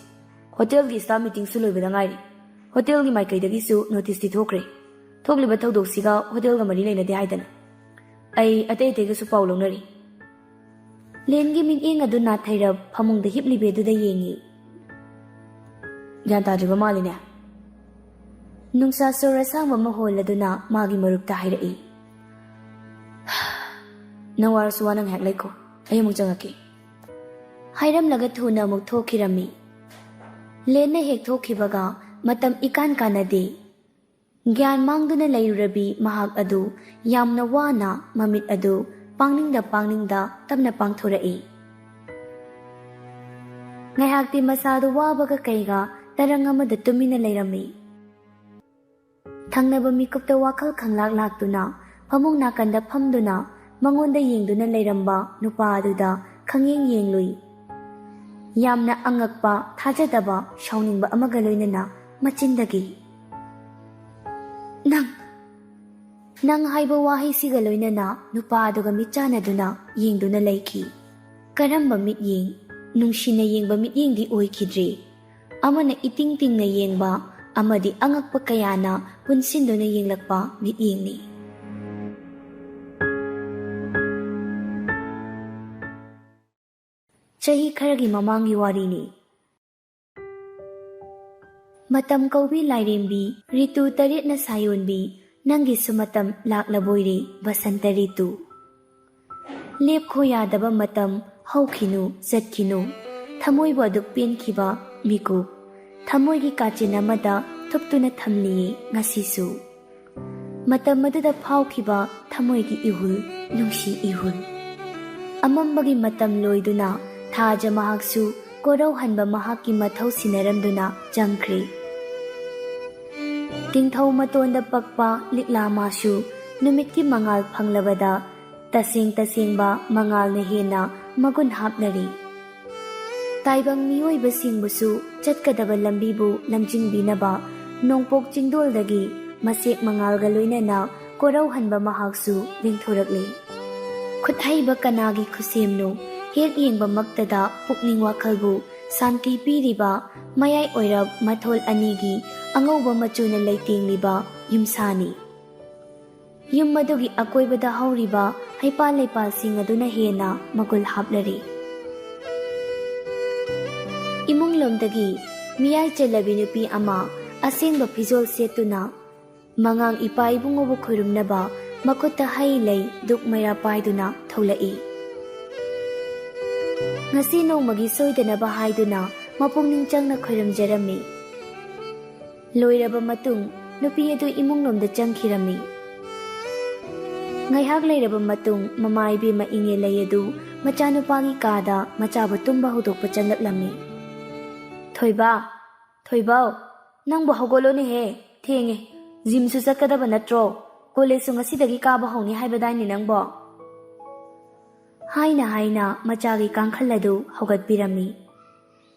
ꯍꯣꯇꯦꯜꯒꯤ ꯁ꯭ꯇꯥꯐ ꯃꯤꯇꯤꯡꯁꯨ ꯂꯣꯏꯕꯗ ꯉꯥꯏꯔꯤ꯫ ꯍꯣꯇꯦꯜꯒꯤ ꯃꯥꯏꯀꯩꯗꯒꯤꯁꯨ ꯅꯣꯇꯤꯁꯇꯤ ꯊꯣꯛꯈ꯭ꯔꯦ꯫ ꯊꯣꯛꯂꯤꯕ ꯊꯧꯗꯣꯛꯁꯤꯒ ꯍꯣꯇꯦꯜꯒ ꯃꯔꯤ ꯂꯩꯅꯗꯦ ꯍꯥꯏꯗꯅ꯫ ꯑꯩ ꯑꯇꯩ ꯑꯇꯩꯒꯁꯨ ꯄꯥꯎ ꯂꯧꯅꯔꯤ"꯫ ꯂꯦꯟꯒꯤ ꯃꯤꯠꯌꯦꯡ ꯑꯗꯨ ꯅꯥꯊꯩꯔꯞ ꯐꯃꯨꯡꯗ ꯍꯤꯞꯂꯤꯕꯤ ꯑꯗꯨꯗ ꯌꯦꯡꯉꯤ꯫ "ꯒ꯭ꯌꯥꯟ ꯇꯥꯗ꯭ꯔꯤꯕ ꯃꯥꯜꯂꯤꯅꯦ"꯫ ꯅꯨꯡꯁꯥ ꯁꯣꯔ ꯑꯁꯥꯡꯕ ꯑꯃ ꯍꯣꯜꯂꯗꯨꯅ ꯃꯥꯒꯤ ꯃꯔꯨꯞꯇ ꯍꯥꯏꯔꯛꯏ, "ꯅꯪ ꯋꯥꯔꯁꯨ ꯋꯥꯅ ꯉꯥꯏꯍꯥꯛ ꯂꯩꯈꯣ, ꯑꯩ ꯑꯃꯨꯛ ꯆꯪꯉꯛꯀꯦ"꯫ ꯍꯥꯏꯔꯝꯂꯒ ꯊꯨꯅ ꯑꯃꯨꯛ ꯊꯣꯛꯈꯤꯔꯝꯃꯤ꯫ ꯂꯦꯟꯅ ꯍꯦꯛ ꯊꯣꯛꯈꯤꯕꯒ ꯃꯇꯝ ꯏꯀꯥꯟ ꯀꯥꯟꯅꯗꯦ꯫ ꯒ꯭ꯌꯥꯟ ꯃꯥꯡꯗꯨꯅ ꯂꯩꯔꯨꯔꯕꯤ ꯃꯍꯥꯛ ꯑꯗꯨ ꯌꯥꯝꯅ ꯋꯥꯅ ꯃꯃꯤꯠ ꯑꯗꯨ ꯄꯥꯡꯅꯤꯡꯗ ꯄꯥꯡꯅꯤꯡꯗ ꯇꯞꯅ ꯄꯥꯡꯊꯣꯔꯛꯏ꯫ ꯉꯥꯏꯍꯥꯛꯇꯤ ꯃꯁꯥꯗꯨ ꯋꯥꯕꯒ ꯀꯩꯒ ꯇꯔꯪ ꯑꯃꯗ ꯇꯨꯃꯤꯟꯅ ꯂꯩꯔꯝꯃꯤ꯫ ꯊꯪꯅꯕ ꯃꯤꯀꯨꯞꯇ ꯋꯥꯈꯜ ꯈꯪꯂꯥꯛ ꯂꯥꯛꯇꯨꯅ ꯐꯃꯨꯡ ꯅꯥꯀꯟꯗ ꯐꯝꯗꯨꯅ ꯃꯉꯣꯟꯗ ꯌꯦꯡꯗꯨꯅ ꯂꯩꯔꯝꯕ ꯅꯨꯄꯥ ꯑꯗꯨꯗ ꯈꯪꯌꯦꯡ ꯌꯦꯡꯂꯨꯏ꯫ ꯌꯥꯝꯅ ꯑꯉꯛꯄ, ꯊꯥꯖꯗꯕ, ꯁꯥꯎꯅꯤꯡꯕ ꯑꯃꯒ ꯂꯣꯏꯅꯅ ꯃꯆꯤꯟꯗꯒꯤ, "ꯅꯪ!" "ꯅꯪ" ꯍꯥꯏꯕ ꯋꯥꯍꯩꯁꯤꯒ ꯂꯣꯏꯅꯅ ꯅꯨꯄꯥ ꯑꯗꯨꯒ ꯃꯤꯠꯆꯥꯟꯅꯗꯨꯅ ꯌꯦꯡꯗꯨꯅ ꯂꯩꯈꯤ꯫ ꯀꯔꯝꯕ ꯃꯤꯠꯌꯦꯡ? ꯅꯨꯡꯁꯤꯅ ꯌꯦꯡꯕ ꯃꯤꯠꯌꯦꯡꯗꯤ ꯑꯣꯏꯈꯤꯗ꯭ꯔꯦ꯫ ꯑꯃꯅ ꯏꯇꯤꯡ ꯇꯤꯡꯅ ꯌꯦꯡꯕ, ꯑꯃꯗꯤ ꯑꯉꯛꯄ ꯀꯌꯥꯅ ꯄꯨꯟꯁꯤꯟꯗꯨꯅ ꯌꯦꯡꯂꯛꯄ ꯃꯤꯠꯌꯦꯡꯅꯤ꯫ ꯆꯍꯤ ꯈꯔꯒꯤ ꯃꯃꯥꯡꯒꯤ ꯋꯥꯔꯤꯅꯤ꯫ ꯃꯇꯝ ꯀꯧꯕꯤ ꯂꯥꯏꯔꯦꯝꯕꯤ, ꯔꯤꯇꯨ ꯇꯔꯦꯠꯅ ꯁꯥꯌꯣꯟꯕꯤ, ꯅꯪꯒꯤꯁꯨ ꯃꯇꯝ ꯂꯥꯛꯂꯕꯣꯏꯔꯦ, ꯕꯁꯟꯇ ꯔꯤꯇꯨ꯫ ꯂꯦꯞꯈꯣ ꯌꯥꯗꯕ ꯃꯇꯝ, ꯍꯧꯈꯤꯅꯨ, ꯆꯠꯈꯤꯅꯨ꯫ ꯊꯃꯣꯏꯕꯨ ꯑꯗꯨꯛ ꯄꯦꯟꯈꯤꯕ ꯃꯤꯀꯨꯞ꯫ ꯊꯃꯣꯏꯒꯤ ꯀꯥꯆꯤꯟ ꯑꯃꯗ ꯇꯨꯅ ꯊꯝꯂꯤꯌꯦ ꯉꯁꯤꯁꯨ꯫ ꯃꯇꯝ ꯑꯗꯨꯗ ꯐꯥꯎꯈꯤꯕ ꯊꯃꯣꯏꯒꯤ ꯏꯍꯨꯜ, ꯅꯨꯡꯁꯤ ꯏꯍꯨꯜ꯫ ꯑꯃꯝꯕꯒꯤ ꯃꯇꯝ ꯂꯣꯏꯗꯨꯅ ꯊꯥꯖ ꯃꯍꯥꯛꯁꯨ ꯀꯣꯔꯧꯍꯟꯕ ꯃꯍꯥꯛꯀꯤ ꯃꯊꯧ ꯁꯤꯟꯅꯔꯝꯗꯨꯅ ꯆꯪꯈ꯭ꯔꯦ꯫ ꯇꯤꯡꯊꯧ ꯃꯇꯣꯟꯗ ꯄꯛꯄ ꯂꯤꯛꯂꯥ ꯃꯥꯁꯨ ꯅꯨꯃꯤꯠꯀꯤ ꯃꯉꯥꯜ ꯐꯪꯂꯕꯗ ꯇꯁꯦꯡ ꯇꯁꯦꯡꯕ ꯃꯉꯥꯜꯅ ꯍꯦꯟꯅ ꯃꯒꯨꯟ ꯍꯥꯞꯅꯔꯤ꯫ ꯇꯥꯏꯕꯪ ꯃꯤꯑꯣꯏꯕꯁꯤꯡꯕꯨꯁꯨ ꯆꯠꯀꯗꯕ ꯂꯝꯕꯤꯕꯨ ꯂꯝꯖꯤꯡꯕꯤꯅꯕ ꯅꯣꯡꯄꯣꯛ ꯆꯤꯡꯗꯣꯜꯗꯒꯤ ꯃꯁꯦꯛ ꯃꯉꯥꯜꯒ ꯂꯣꯏꯅꯅ ꯀꯣꯔꯧꯍꯟꯕ ꯃꯍꯥꯛꯁꯨ ꯂꯦꯡꯊꯣꯔꯛꯂꯤ꯫ ꯈꯨꯠꯍꯩꯕ ꯀꯅꯥꯒꯤ ꯈꯨꯠꯁꯦꯝꯅꯣ? ꯍꯦꯛ ꯌꯦꯡꯕꯃꯛꯇꯗ ꯄꯨꯛꯅꯤꯡ ꯋꯥꯈꯜꯕꯨ ꯁꯥꯟꯇꯤ ꯄꯤꯔꯤꯕ ꯃꯌꯥꯏ ꯑꯣꯏꯔꯞ ꯃꯊꯣꯜ ꯑꯅꯤꯒꯤ ꯑꯉꯧꯕ ꯃꯆꯨꯅ ꯂꯩꯇꯦꯡꯂꯤꯕ ꯌꯨꯝꯁꯥꯅꯤ꯫ ꯌꯨꯝ ꯑꯗꯨꯒꯤ ꯑꯀꯣꯏꯕꯗ ꯍꯧꯔꯤꯕ ꯍꯩꯄꯥꯜ ꯂꯩꯄꯥꯜꯁꯤꯡ ꯑꯗꯨꯅ ꯍꯦꯟꯅ ꯃꯒꯨꯜ ꯍꯥꯞꯂꯔꯤ꯫ ꯏꯃꯨꯡꯂꯣꯝꯗꯒꯤ ꯃꯤꯌꯥꯏ ꯆꯜꯂꯕꯤ ꯅꯨꯄꯤ ꯑꯃ ꯑꯁꯦꯡꯕ ꯐꯤꯖꯣꯜ ꯁꯦꯠꯇꯨꯅ ꯃꯉꯥꯡ ꯏꯄꯥ ꯏꯕꯨꯡꯉꯣꯕꯨ ꯈꯨꯔꯨꯝꯅꯕ ꯃꯈꯨꯠꯇ ꯍꯩ ꯂꯩ ꯗꯨꯛ ꯃꯩꯔꯥ ꯄꯥꯏꯗꯨꯅ ꯊꯣꯛꯂꯛꯏ꯫ ꯉꯁꯤ ꯅꯣꯡꯃꯒꯤ ꯁꯣꯏꯗꯅꯕ ꯍꯥꯏꯗꯨꯅ ꯃꯄꯨꯛꯅꯤꯡ ꯆꯪꯅ ꯈꯨꯔꯨꯝꯖꯔꯝꯃꯤ꯫ ꯂꯣꯏꯔꯕ ꯃꯇꯨꯡ ꯅꯨꯄꯤ ꯑꯗꯨ ꯏꯃꯨꯡꯂꯣꯝꯗ ꯆꯪꯈꯤꯔꯝꯃꯤ꯫ ꯉꯥꯏꯍꯥꯛ ꯂꯩꯔꯕ ꯃꯇꯨꯡ ꯃꯃꯥ ꯏꯕꯦꯝꯃ ꯏꯉꯦꯜꯂꯩ ꯑꯗꯨ ꯃꯆꯥꯅꯨꯄꯥꯒꯤ ꯀꯥꯗ ꯃꯆꯥꯕꯨ ꯇꯨꯝꯕ ꯍꯧꯗꯣꯛꯄ ꯆꯪꯂꯛꯂꯝꯃꯤ꯫ "ꯊꯣꯏꯕ, ꯊꯣꯏꯕꯧ, ꯅꯪꯕꯨ ꯍꯧꯒꯠꯂꯣꯅꯦꯍꯦ, ꯊꯦꯡꯉꯦ꯫ ꯖꯤꯝꯁꯨ ꯆꯠꯀꯗꯕ ꯅꯠꯇ꯭ꯔꯣ? ꯀꯣꯂꯦꯖꯁꯨ ꯉꯁꯤꯗꯒꯤ ꯀꯥꯕ ꯍꯧꯅꯤ ꯍꯥꯏꯕꯗꯥꯏꯅꯦ ꯅꯪꯕꯣ?" ꯍꯥꯏꯅ ꯍꯥꯏꯅ ꯃꯆꯥꯒꯤ ꯀꯥꯡꯈꯜ ꯑꯗꯨ ꯍꯧꯒꯠꯄꯤꯔꯝꯃꯤ꯫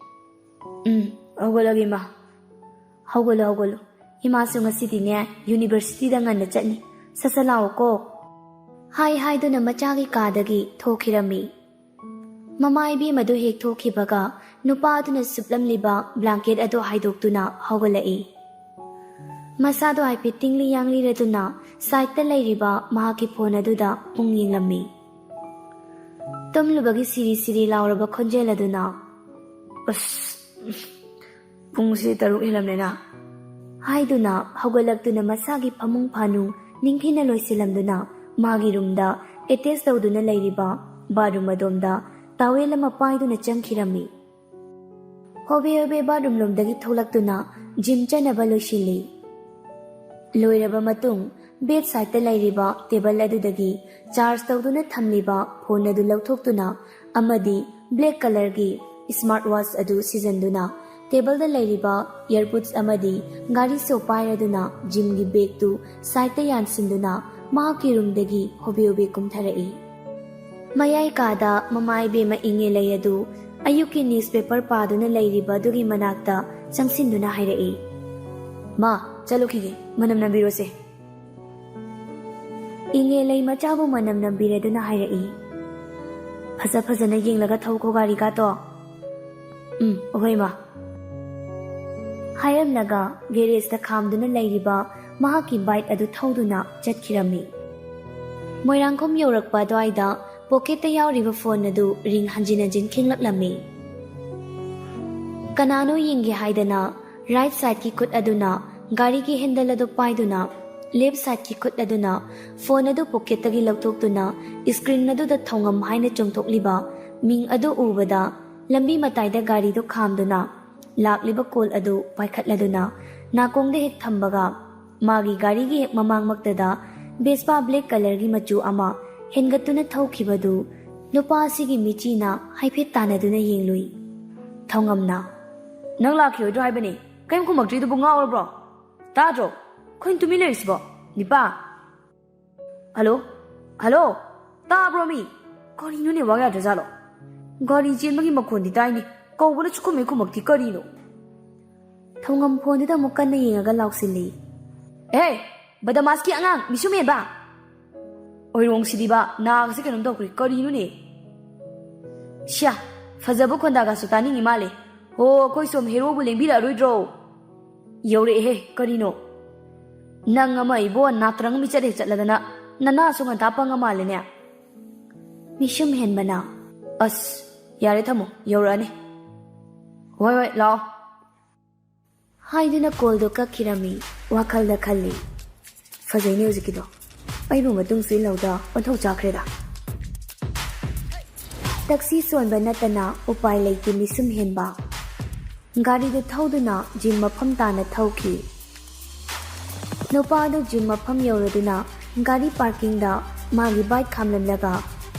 "ꯎꯝ, ꯍꯧꯒꯠꯂꯒꯦ ꯏꯃꯥ꯫ ꯍꯧꯒꯠꯂꯣ, ꯍꯧꯒꯠꯂꯣ꯫ ꯏꯃꯥꯁꯨ ꯉꯁꯤꯗꯤꯅꯦ ꯌꯨꯅꯤꯚꯔꯁꯤꯇꯤꯗ ꯉꯟꯅ ꯆꯠꯅꯤ꯫ ꯁꯠ ꯁꯠ ꯂꯥꯛꯑꯣꯀꯣ꯫" ꯍꯥꯏ ꯍꯥꯏꯗꯨꯅ ꯃꯆꯥꯒꯤ ꯀꯥꯗꯒꯤ ꯊꯣꯛꯈꯤꯔꯝꯃꯤ꯫ ꯃꯃꯥ ꯏꯕꯦꯝ ꯑꯗꯨ ꯍꯦꯛ ꯊꯣꯛꯈꯤꯕꯒ ꯅꯨꯄꯥ ꯑꯗꯨꯅ ꯁꯨꯞꯂꯝꯂꯤꯕ ꯕ꯭ꯂꯥꯡꯀꯦꯠ ꯑꯗꯨ ꯍꯥꯏꯗꯣꯛꯇꯨꯅ ꯍꯧꯒꯠꯂꯛꯏ꯫ ꯃꯁꯥꯗꯣ ꯍꯥꯏꯐꯦꯠ ꯇꯤꯡꯂꯤ ꯌꯥꯡꯂꯤꯔꯗꯨꯅ ꯁꯥꯏꯠꯇ ꯂꯩꯔꯤꯕ ꯃꯍꯥꯛꯀꯤ ꯐꯣꯟ ꯑꯗꯨꯗ ꯄꯨꯡ ꯌꯦꯡꯂꯝꯃꯤ꯫ ꯇꯨꯝꯂꯨꯕꯒꯤ ꯁꯤꯔꯤ ꯁꯤꯔꯤ ꯂꯥꯎꯔꯕ ꯈꯣꯟꯖꯦꯜ ꯑꯗꯨꯅ, "ꯑꯁ, ꯄꯨꯡꯁꯤ ꯇꯔꯨꯛ ꯍꯦꯜꯂꯝꯂꯦꯅ," ꯍꯥꯏꯗꯨꯅ ꯍꯧꯒꯠꯂꯛꯇꯨꯅ ꯃꯁꯥꯒꯤ ꯐꯃꯨꯡ ꯐꯥꯅꯨ ꯅꯤꯡꯊꯤꯅ ꯂꯣꯏꯁꯤꯜꯂꯝꯗꯨꯅ ꯃꯥꯒꯤ ꯔꯨꯝꯗ ꯑꯦꯇꯦꯆ ꯇꯧꯗꯨꯅ ꯂꯩꯔꯤꯕ ꯕꯥꯠꯔꯨꯝ ꯑꯗꯣꯝꯗ ꯇꯥꯋꯦꯜ ꯑꯃ ꯄꯥꯏꯗꯨꯅ ꯆꯪꯈꯤꯔꯝꯃꯤ꯫ ꯍꯣꯕꯦ ꯍꯣꯕꯦ ꯕꯥꯠꯔꯨꯝ ꯂꯣꯝꯗꯒꯤ ꯊꯣꯛꯂꯛꯇꯨꯅ ꯖꯤꯝ ꯆꯠꯅꯕ ꯂꯣꯏꯁꯤꯜꯂꯤ꯫ ꯂꯣꯏꯔꯕ ꯃꯇꯨꯡ, ꯕꯦꯗ ꯁꯥꯏꯗꯇ ꯂꯩꯔꯤꯕ ꯇꯦꯕꯜ ꯑꯗꯨꯗꯒꯤ ꯆꯥꯔꯖ ꯇꯧꯗꯨꯅ ꯊꯝꯂꯤꯕ ꯐꯣꯟ ꯑꯗꯨ ꯂꯧꯊꯣꯛꯇꯨꯅ ꯑꯃꯗꯤ ꯕ꯭ꯂꯦꯛ ꯀꯂꯔꯒꯤ ꯁ꯭ꯃꯥꯔꯠ ꯋꯥꯆ ꯑꯗꯨ ꯁꯤꯖꯤꯟꯗꯨꯅ ꯇꯦꯕꯜꯗ ꯂꯩꯔꯤꯕ ꯏꯌꯔꯄꯨꯗꯁ ꯑꯃꯗꯤ ꯒꯥꯔꯤ ꯁꯣ ꯄꯥꯏꯔꯗꯨꯅ ꯖꯤꯝꯒꯤ ꯕꯦꯒꯇꯨ ꯁꯥꯏꯗꯇ ꯌꯥꯟꯁꯤꯟꯗꯨꯅ ꯃꯍꯥꯛꯀꯤ ꯔꯨꯝꯗꯒꯤ ꯍꯣꯕꯦ ꯍꯣꯕꯦ ꯀꯨꯝꯊꯔꯛꯏ꯫ ꯃꯌꯥꯏ ꯀꯥꯗ ꯃꯃꯥ ꯏꯕꯦꯝꯃ ꯏꯉꯦꯂꯩ ꯑꯗꯨ ꯑꯌꯨꯛꯀꯤ ꯅ꯭ꯌꯨꯁꯄꯦꯄꯔ ꯄꯥꯗꯨꯅ ꯂꯩꯔꯤꯕ ꯑꯗꯨꯒꯤ ꯃꯅꯥꯛꯇ ꯆꯪꯁꯤꯟꯗꯨꯅ ꯍꯥꯏꯔꯛꯏ, "ꯃꯥ, ꯆꯠꯂꯨꯈꯤꯒꯦ, ꯃꯅꯝ ꯅꯝꯕꯤꯔꯣꯁꯦ꯫" ꯏꯉꯦꯂꯩ ꯃꯆꯥꯕꯨ ꯃꯅꯝ ꯅꯝꯕꯤꯔꯗꯨꯅ ꯍꯥꯏꯔꯛꯏ, "ꯐꯖ ꯐꯖꯅ ꯌꯦꯡꯂꯒ ꯊꯧꯈꯣ ꯒꯥꯔꯤꯒꯥꯇꯣ꯫" "ꯎꯝ, ꯑꯍꯣꯏ ꯃꯥ꯫" ꯍꯥꯏꯔꯝꯂꯒ ꯒꯦꯔꯦꯖꯇ ꯈꯥꯝꯗꯨꯅ ꯂꯩꯔꯤꯕ ꯃꯍꯥꯛꯀꯤ ꯕꯥꯏꯛ ꯑꯗꯨ ꯊꯧꯗꯨꯅ ꯆꯠꯈꯤꯔꯝꯃꯤ꯫ ꯃꯣꯏꯔꯥꯡꯈꯣꯝ ꯌꯧꯔꯛꯄ ꯑꯗꯨꯋꯥꯏꯗ ꯄꯣꯀꯦꯠꯇ ꯌꯥꯎꯔꯤꯕ ꯐꯣꯟ ꯑꯗꯨ ꯔꯤꯡ ꯍꯟꯖꯤꯟ ꯍꯟꯖꯤꯟ ꯈꯤꯡꯂꯛꯂꯝꯃꯤ꯫ ꯀꯅꯥꯅꯣ ꯌꯦꯡꯒꯦ ꯍꯥꯏꯗꯅ ꯔꯥꯏꯠ ꯁꯥꯏꯗꯀꯤ ꯈꯨꯠ ꯑꯗꯨꯅ ꯒꯥꯔꯤꯒꯤ ꯍꯦꯟꯗꯜ ꯑꯗꯨ ꯄꯥꯏꯗꯨꯅ, ꯂꯦꯐ ꯁꯥꯏꯗꯀꯤ ꯈꯨꯠ ꯑꯗꯨꯅ ꯐꯣꯟ ꯑꯗꯨ ꯄꯣꯀꯦꯠꯇꯒꯤ ꯂꯧꯊꯣꯛꯇꯨꯅ ꯁ꯭ꯀ꯭ꯔꯤꯟ ꯑꯗꯨꯗ ꯊꯧꯉꯝ ꯍꯥꯏꯅ ꯆꯣꯡꯊꯣꯛꯂꯤꯕ ꯃꯤꯡ ꯑꯗꯨ ꯎꯕꯗ ꯂꯝꯕꯤ ꯃꯇꯥꯏꯗ ꯒꯥꯔꯤꯗꯨ ꯈꯥꯝꯗꯨꯅ ꯂꯥꯛꯂꯤꯕ ꯀꯣꯜ ꯑꯗꯨ ꯄꯥꯏꯈꯠꯂꯗꯨꯅ ꯅꯥꯀꯣꯡꯗ ꯍꯦꯛ ꯊꯝꯕꯒ ꯃꯥꯒꯤ ꯒꯥꯔꯤꯒꯤ ꯍꯦꯛ ꯃꯃꯥꯡꯃꯛꯇꯗ ꯚꯦꯁꯄꯥ ꯕ꯭ꯂꯦꯛ ꯀꯂꯔꯒꯤ ꯃꯆꯨ ꯑꯃ ꯍꯦꯟꯒꯠꯇꯨꯅ ꯊꯧꯈꯤꯕꯗꯨ ꯅꯨꯄꯥ ꯑꯁꯤꯒꯤ ꯃꯤꯠꯆꯤꯅ ꯍꯥꯏꯐꯦꯠ ꯇꯥꯟꯅꯗꯨꯅ ꯌꯦꯡꯂꯨꯏ꯫ ꯊꯧꯉꯝꯅ, "ꯅꯪ ꯂꯥꯛꯈꯤꯔꯣꯏꯗ꯭ꯔꯣ ꯍꯥꯏꯕꯅꯤ? ꯀꯔꯤꯝ ꯈꯨꯝꯃꯛꯇ꯭ꯔꯤꯗꯨꯕꯨ ꯉꯥꯎꯔꯕ꯭ꯔꯣ? ꯇꯥꯗ꯭ꯔꯣ? ꯑꯩꯈꯣꯏꯅ ꯇꯨꯃꯤꯟ ꯂꯩꯔꯤꯁꯤꯕꯣ? ꯅꯤꯄꯥ?" "ꯍꯜꯂꯣ? ꯍꯜꯂꯣ? ꯇꯥꯕ꯭ꯔꯣ ꯃꯤ? ꯀꯔꯤꯅꯣ ꯅꯦꯠꯋꯥꯛ ꯌꯥꯗ꯭ꯔꯖꯥꯠꯂꯣ? ꯒꯥꯔꯤ ꯆꯦꯟꯕꯒꯤ ꯃꯈꯣꯟꯗꯤ ꯇꯥꯏꯅꯦ꯫ ꯀꯧꯕꯅ ꯁꯨꯈꯨꯝ ꯍꯦꯛ ꯈꯨꯝꯃꯛꯇꯦ, ꯀꯔꯤꯅꯣ?" ꯊꯧꯉꯝ ꯐꯣꯟꯗꯨꯗ ꯑꯃꯨꯛ ꯀꯟꯅ ꯌꯦꯡꯉꯒ ꯂꯥꯎꯁꯤꯜꯂꯤ꯫ "ꯑꯦ, ꯕꯗꯃꯥꯁꯀꯤ ꯑꯉꯥꯡ, ꯃꯤꯁꯨꯝ ꯍꯦꯟꯕ! ꯑꯣꯏꯔꯣꯡꯁꯤꯗꯤꯕ, ꯅꯥꯒꯁꯦ ꯀꯩꯅꯣꯝ ꯇꯧꯈ꯭ꯔꯦ, ꯀꯔꯤꯅꯣꯅꯦ? ꯁ꯭ꯌꯥ, ꯐꯖꯕ ꯈꯣꯟꯗꯥꯒꯁꯨ ꯇꯥꯅꯤꯡꯉꯤ ꯃꯥꯜꯂꯦ꯫ ꯍꯣ, ꯑꯩꯈꯣꯏ ꯁꯣꯝ ꯍꯦꯔꯣꯕꯨ ꯂꯦꯡꯕꯤꯔꯛꯑꯔꯣꯏꯗ꯭ꯔꯣ? ꯌꯧꯔꯛꯑꯦꯍꯦ, ꯀꯔꯤꯅꯣ? ꯅꯪ ꯑꯃ ꯏꯕꯣ, ꯅꯥꯇ꯭ꯔꯪ ꯃꯤꯆꯠ ꯍꯦꯛ ꯆꯠꯂꯗꯅ, ꯅꯅꯥꯁꯨ ꯉꯟꯇꯥ ꯄꯪꯉ ꯃꯥꯜꯂꯦꯅꯦ꯫" ꯃꯤꯁꯨꯝ ꯍꯦꯟꯕꯅ, "ꯑꯁ, ꯌꯥꯔꯦ ꯊꯝꯃꯣ, ꯌꯧꯔꯛꯑꯅꯤ꯫ ꯍꯣꯏ, ꯍꯣꯏ, ꯂꯥꯛꯑꯣ꯫" ꯍꯥꯏꯗꯨꯅ ꯀꯣꯜꯗꯣ ꯀꯛꯈꯤꯔꯝꯃꯤ꯫ ꯋꯥꯈꯜꯗ ꯈꯜꯂꯤ, "ꯐꯖꯩꯅꯦ ꯍꯧꯖꯤꯛꯀꯤꯗꯣ꯫ ꯑꯩꯕꯨ ꯃꯇꯨꯡꯁꯨ ꯏꯜꯍꯧꯗ ꯑꯣꯟꯊꯣꯛ ꯆꯥꯈ꯭ꯔꯦꯗ꯫" ꯇꯛꯁꯤ ꯁꯣꯟꯕ ꯅꯠꯇꯅ ꯎꯄꯥꯏ ꯂꯩꯇꯦ ꯃꯤꯁꯨꯝ ꯍꯦꯟꯕ꯫ ꯒꯥꯔꯤꯗꯨ ꯊꯧꯗꯨꯅ ꯖꯤꯝ ꯃꯐꯝ ꯇꯥꯅ ꯊꯧꯈꯤ꯫ ꯅꯨꯄꯥ ꯑꯗꯨ ꯖꯤꯝ ꯃꯐꯝ ꯌꯧꯔꯗꯨꯅ ꯒꯥꯔꯤ ꯄꯥꯔꯀꯤꯡꯗ ꯃꯥꯒꯤ ꯕꯥꯏꯛ ꯈꯥꯝꯂꯝꯂꯒ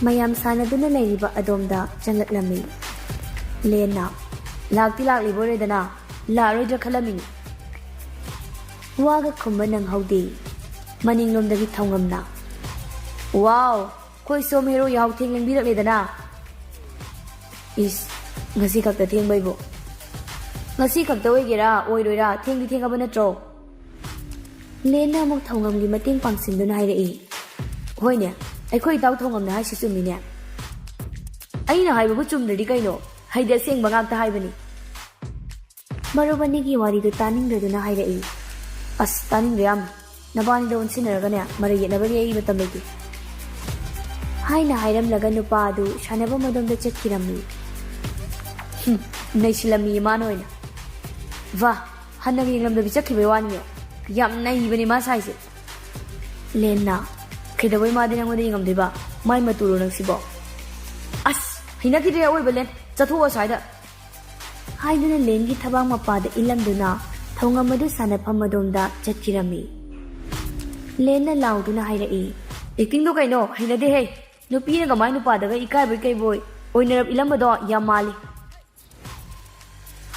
ꯃꯌꯥꯝ ꯁꯥꯟꯅꯗꯨꯅ ꯂꯩꯔꯤꯕ ꯑꯗꯣꯝꯗ ꯆꯪꯂꯛꯂꯝꯃꯤ꯫ ꯂꯦꯟꯅ, "ꯂꯥꯛꯇꯤ ꯂꯥꯛꯂꯤꯕꯣꯔꯦꯗꯅ, ꯂꯥꯛꯑꯔꯣꯏꯗ꯭ꯔꯥ ꯈꯜꯂꯝꯃꯤꯅꯤ꯫" ꯋꯥꯒ ꯈꯨꯝꯕ ꯅꯪꯍꯧꯗꯦ꯫ ꯃꯅꯤꯡꯂꯣꯝꯗꯒꯤ ꯊꯧꯉꯝꯅ, "ꯋꯥꯎ, ꯑꯩꯈꯣꯏ ꯁꯣꯝ ꯍꯦꯔꯣ ꯌꯥꯍꯧ ꯊꯦꯡ ꯂꯦꯡꯕꯤꯔꯛꯂꯦꯗꯅ꯫" "ꯏꯁ, ꯉꯁꯤ ꯈꯛꯇ ꯊꯦꯡꯕꯩꯕꯨ?" "ꯉꯁꯤ ꯈꯛꯇ ꯑꯣꯏꯒꯦꯔꯥ ꯑꯣꯏꯔꯣꯏꯔꯥ, ꯊꯦꯡꯗꯤ ꯊꯦꯡꯉꯕ ꯅꯠꯇ꯭ꯔꯣ?" ꯂꯦꯟꯅ ꯑꯃꯨꯛ ꯊꯧꯉꯝꯒꯤ ꯃꯇꯦꯡ ꯄꯥꯡꯁꯤꯟꯗꯨꯅ ꯍꯥꯏꯔꯛꯏ꯫ "ꯍꯣꯏꯅꯦ, ꯑꯩꯈꯣꯏ ꯏꯇꯥꯎ ꯊꯧꯉꯝꯅ ꯍꯥꯏꯁꯤ ꯆꯨꯝꯃꯤꯅꯦ꯫" "ꯑꯩꯅ ꯍꯥꯏꯕꯕꯨ ꯆꯨꯝꯗ꯭ꯔꯗꯤ ꯀꯩꯅꯣ? ꯑꯩꯗꯤ ꯑꯁꯦꯡꯕ ꯉꯥꯛꯇ ꯍꯥꯏꯕꯅꯤ꯫" ꯃꯔꯨꯞ ꯑꯅꯤꯒꯤ ꯋꯥꯔꯤꯗꯨ ꯇꯥꯅꯤꯡꯗ꯭ꯔꯗꯨꯅ ꯍꯥꯏꯔꯛꯏ꯫ "ꯑꯁ, ꯇꯥꯅꯤꯡꯗ꯭ꯔꯦ ꯌꯥꯝ꯫ ꯅꯕꯥꯅꯤꯗ ꯑꯣꯟꯁꯤꯟꯅꯔꯒꯅꯦ, ꯃꯔꯩ ꯌꯦꯠꯅꯕꯒꯤ ꯑꯩ ꯃꯇꯝ ꯂꯩꯇꯦ꯫" ꯍꯥꯏꯅ ꯍꯥꯏꯔꯝꯂꯒ ꯅꯨꯄꯥ ꯑꯗꯨ ꯁꯥꯟꯅꯐꯝ ꯑꯗꯣꯝꯗ ꯆꯠꯈꯤꯔꯝꯃꯤ꯫ "ꯍꯨꯝ, ꯅꯩꯁꯤꯜꯂꯝꯃꯤ ꯃꯥꯅ ꯑꯣꯏꯅ꯫ ꯋꯥ, ꯍꯟꯅꯒ ꯌꯦꯡꯂꯝꯗꯕꯤ ꯆꯠꯈꯤꯕꯩ ꯋꯥꯅꯤꯅꯦ꯫ ꯌꯥꯝ ꯅꯩꯕꯅꯦ ꯃꯥ ꯁꯥꯏꯁꯦ꯫" ꯂꯦꯟꯅ, "ꯀꯩꯗꯧꯕꯩ ꯃꯥꯗꯤ ꯅꯪꯉꯣꯟꯗ ꯌꯦꯡꯉꯝꯗꯣꯏꯕ? ꯃꯥꯏ ꯃꯇꯨꯔꯣ ꯅꯪꯁꯤꯕꯣ?" "ꯑꯁ, ꯍꯩꯅꯈꯤꯗ꯭ꯔꯦ ꯑꯑꯣꯏꯕ ꯂꯦꯟ꯫ ꯆꯠꯊꯣꯛꯑꯣ ꯑꯁ꯭ꯋꯥꯏꯗ꯫" ꯍꯥꯏꯗꯨꯅ ꯂꯦꯟꯒꯤ ꯊꯕꯥꯛ ꯃꯄꯥꯗ ꯏꯜꯂꯝꯗꯨꯅ ꯊꯧꯉꯝ ꯑꯗꯨ ꯁꯥꯟꯅꯐꯝ ꯑꯗꯣꯝꯗ ꯆꯠꯈꯤꯔꯝꯃꯤ꯫ ꯂꯦꯟꯅ ꯂꯥꯎꯗꯨꯅ ꯍꯥꯏꯔꯛꯏ, "ꯑꯦꯛꯇꯤꯡꯗꯣ ꯀꯩꯅꯣ? ꯍꯩꯅꯗꯦꯍꯦ꯫ ꯅꯨꯄꯤꯅ ꯀꯃꯥꯏ ꯅꯨꯄꯥꯗꯒ ꯏꯀꯥꯏꯕꯣꯏ ꯀꯩꯕꯣꯏ ꯑꯣꯏꯅꯔꯞ ꯏꯜꯂꯝꯕꯗꯣ ꯌꯥꯝ ꯃꯥꯜꯂꯤ꯫"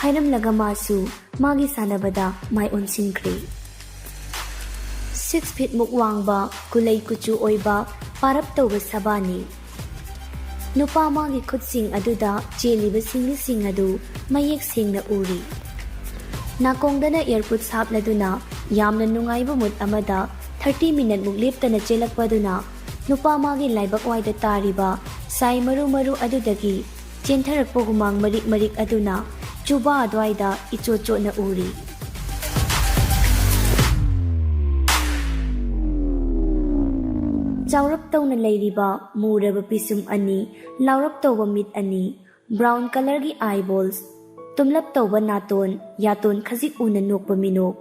ꯍꯥꯏꯔꯝꯂꯒ ꯃꯥꯁꯨ ꯃꯥꯒꯤ ꯁꯥꯟꯅꯕꯗ ꯃꯥꯏ ꯑꯣꯟꯁꯤꯟꯈ꯭ꯔꯦ꯫ ꯁꯤꯛꯁ ꯐꯤꯠꯃꯨꯛ ꯋꯥꯡꯕ, ꯀꯨꯂꯩ ꯀꯨꯆꯨ ꯑꯣꯏꯕ, ꯄꯥꯔꯞ ꯇꯧꯕ ꯁꯕꯥꯅꯤ꯫ ꯅꯨꯄꯥ ꯃꯥꯒꯤ ꯈꯨꯠꯁꯤꯡ ꯑꯗꯨꯗ ꯆꯦꯜꯂꯤꯕ ꯁꯤꯡꯂꯤꯁꯤꯡ ꯑꯗꯨ ꯃꯌꯦꯛ ꯁꯦꯡꯅ ꯎꯔꯤ꯫ ꯅꯥꯀꯣꯡꯗꯅ ꯏꯌꯔꯄꯨꯠꯁ ꯍꯥꯞꯂꯗꯨꯅ ꯌꯥꯝꯅ ꯅꯨꯡꯉꯥꯏꯕ ꯃꯨꯠ ꯑꯃꯗ ꯊꯥꯔꯇꯤ ꯃꯤꯅꯠꯃꯨꯛ ꯂꯦꯞꯇꯅ ꯆꯦꯜꯂꯛꯄꯗꯨꯅ ꯅꯨꯄꯥ ꯃꯥꯒꯤ ꯂꯥꯏꯕꯛ ꯋꯥꯏꯗ ꯇꯥꯔꯤꯕ ꯁꯥꯏ ꯃꯔꯨ ꯃꯔꯨ ꯑꯗꯨꯗꯒꯤ ꯆꯦꯟꯊꯔꯛꯄ ꯍꯨꯃꯥꯡ ꯃꯔꯤꯛ ꯃꯔꯤꯛ ꯑꯗꯨꯅ ꯆꯨꯕꯥ ꯑꯗꯨꯋꯥꯏꯗ ꯏꯆꯣꯠ ꯆꯣꯠꯅ ꯎꯔꯤ꯫ ꯆꯥꯎꯔꯞ ꯇꯧꯅ ꯂꯩꯔꯤꯕ ꯃꯨꯔꯕ ꯄꯤꯁꯨꯝ ꯑꯅꯤ, ꯂꯥꯎꯔꯞ ꯇꯧꯕ ꯃꯤꯠ ꯑꯅꯤ, ꯕ꯭ꯔꯥꯎꯟ ꯀꯂꯔꯒꯤ ꯑꯥꯏꯕꯣꯜꯁ, ꯇꯨꯝꯂꯞ ꯇꯧꯕ ꯅꯥꯇꯣꯟ, ꯌꯥꯇꯣꯟ ꯈꯖꯤꯛ ꯎꯅ ꯅꯣꯛꯄ ꯃꯤꯅꯣꯛ꯫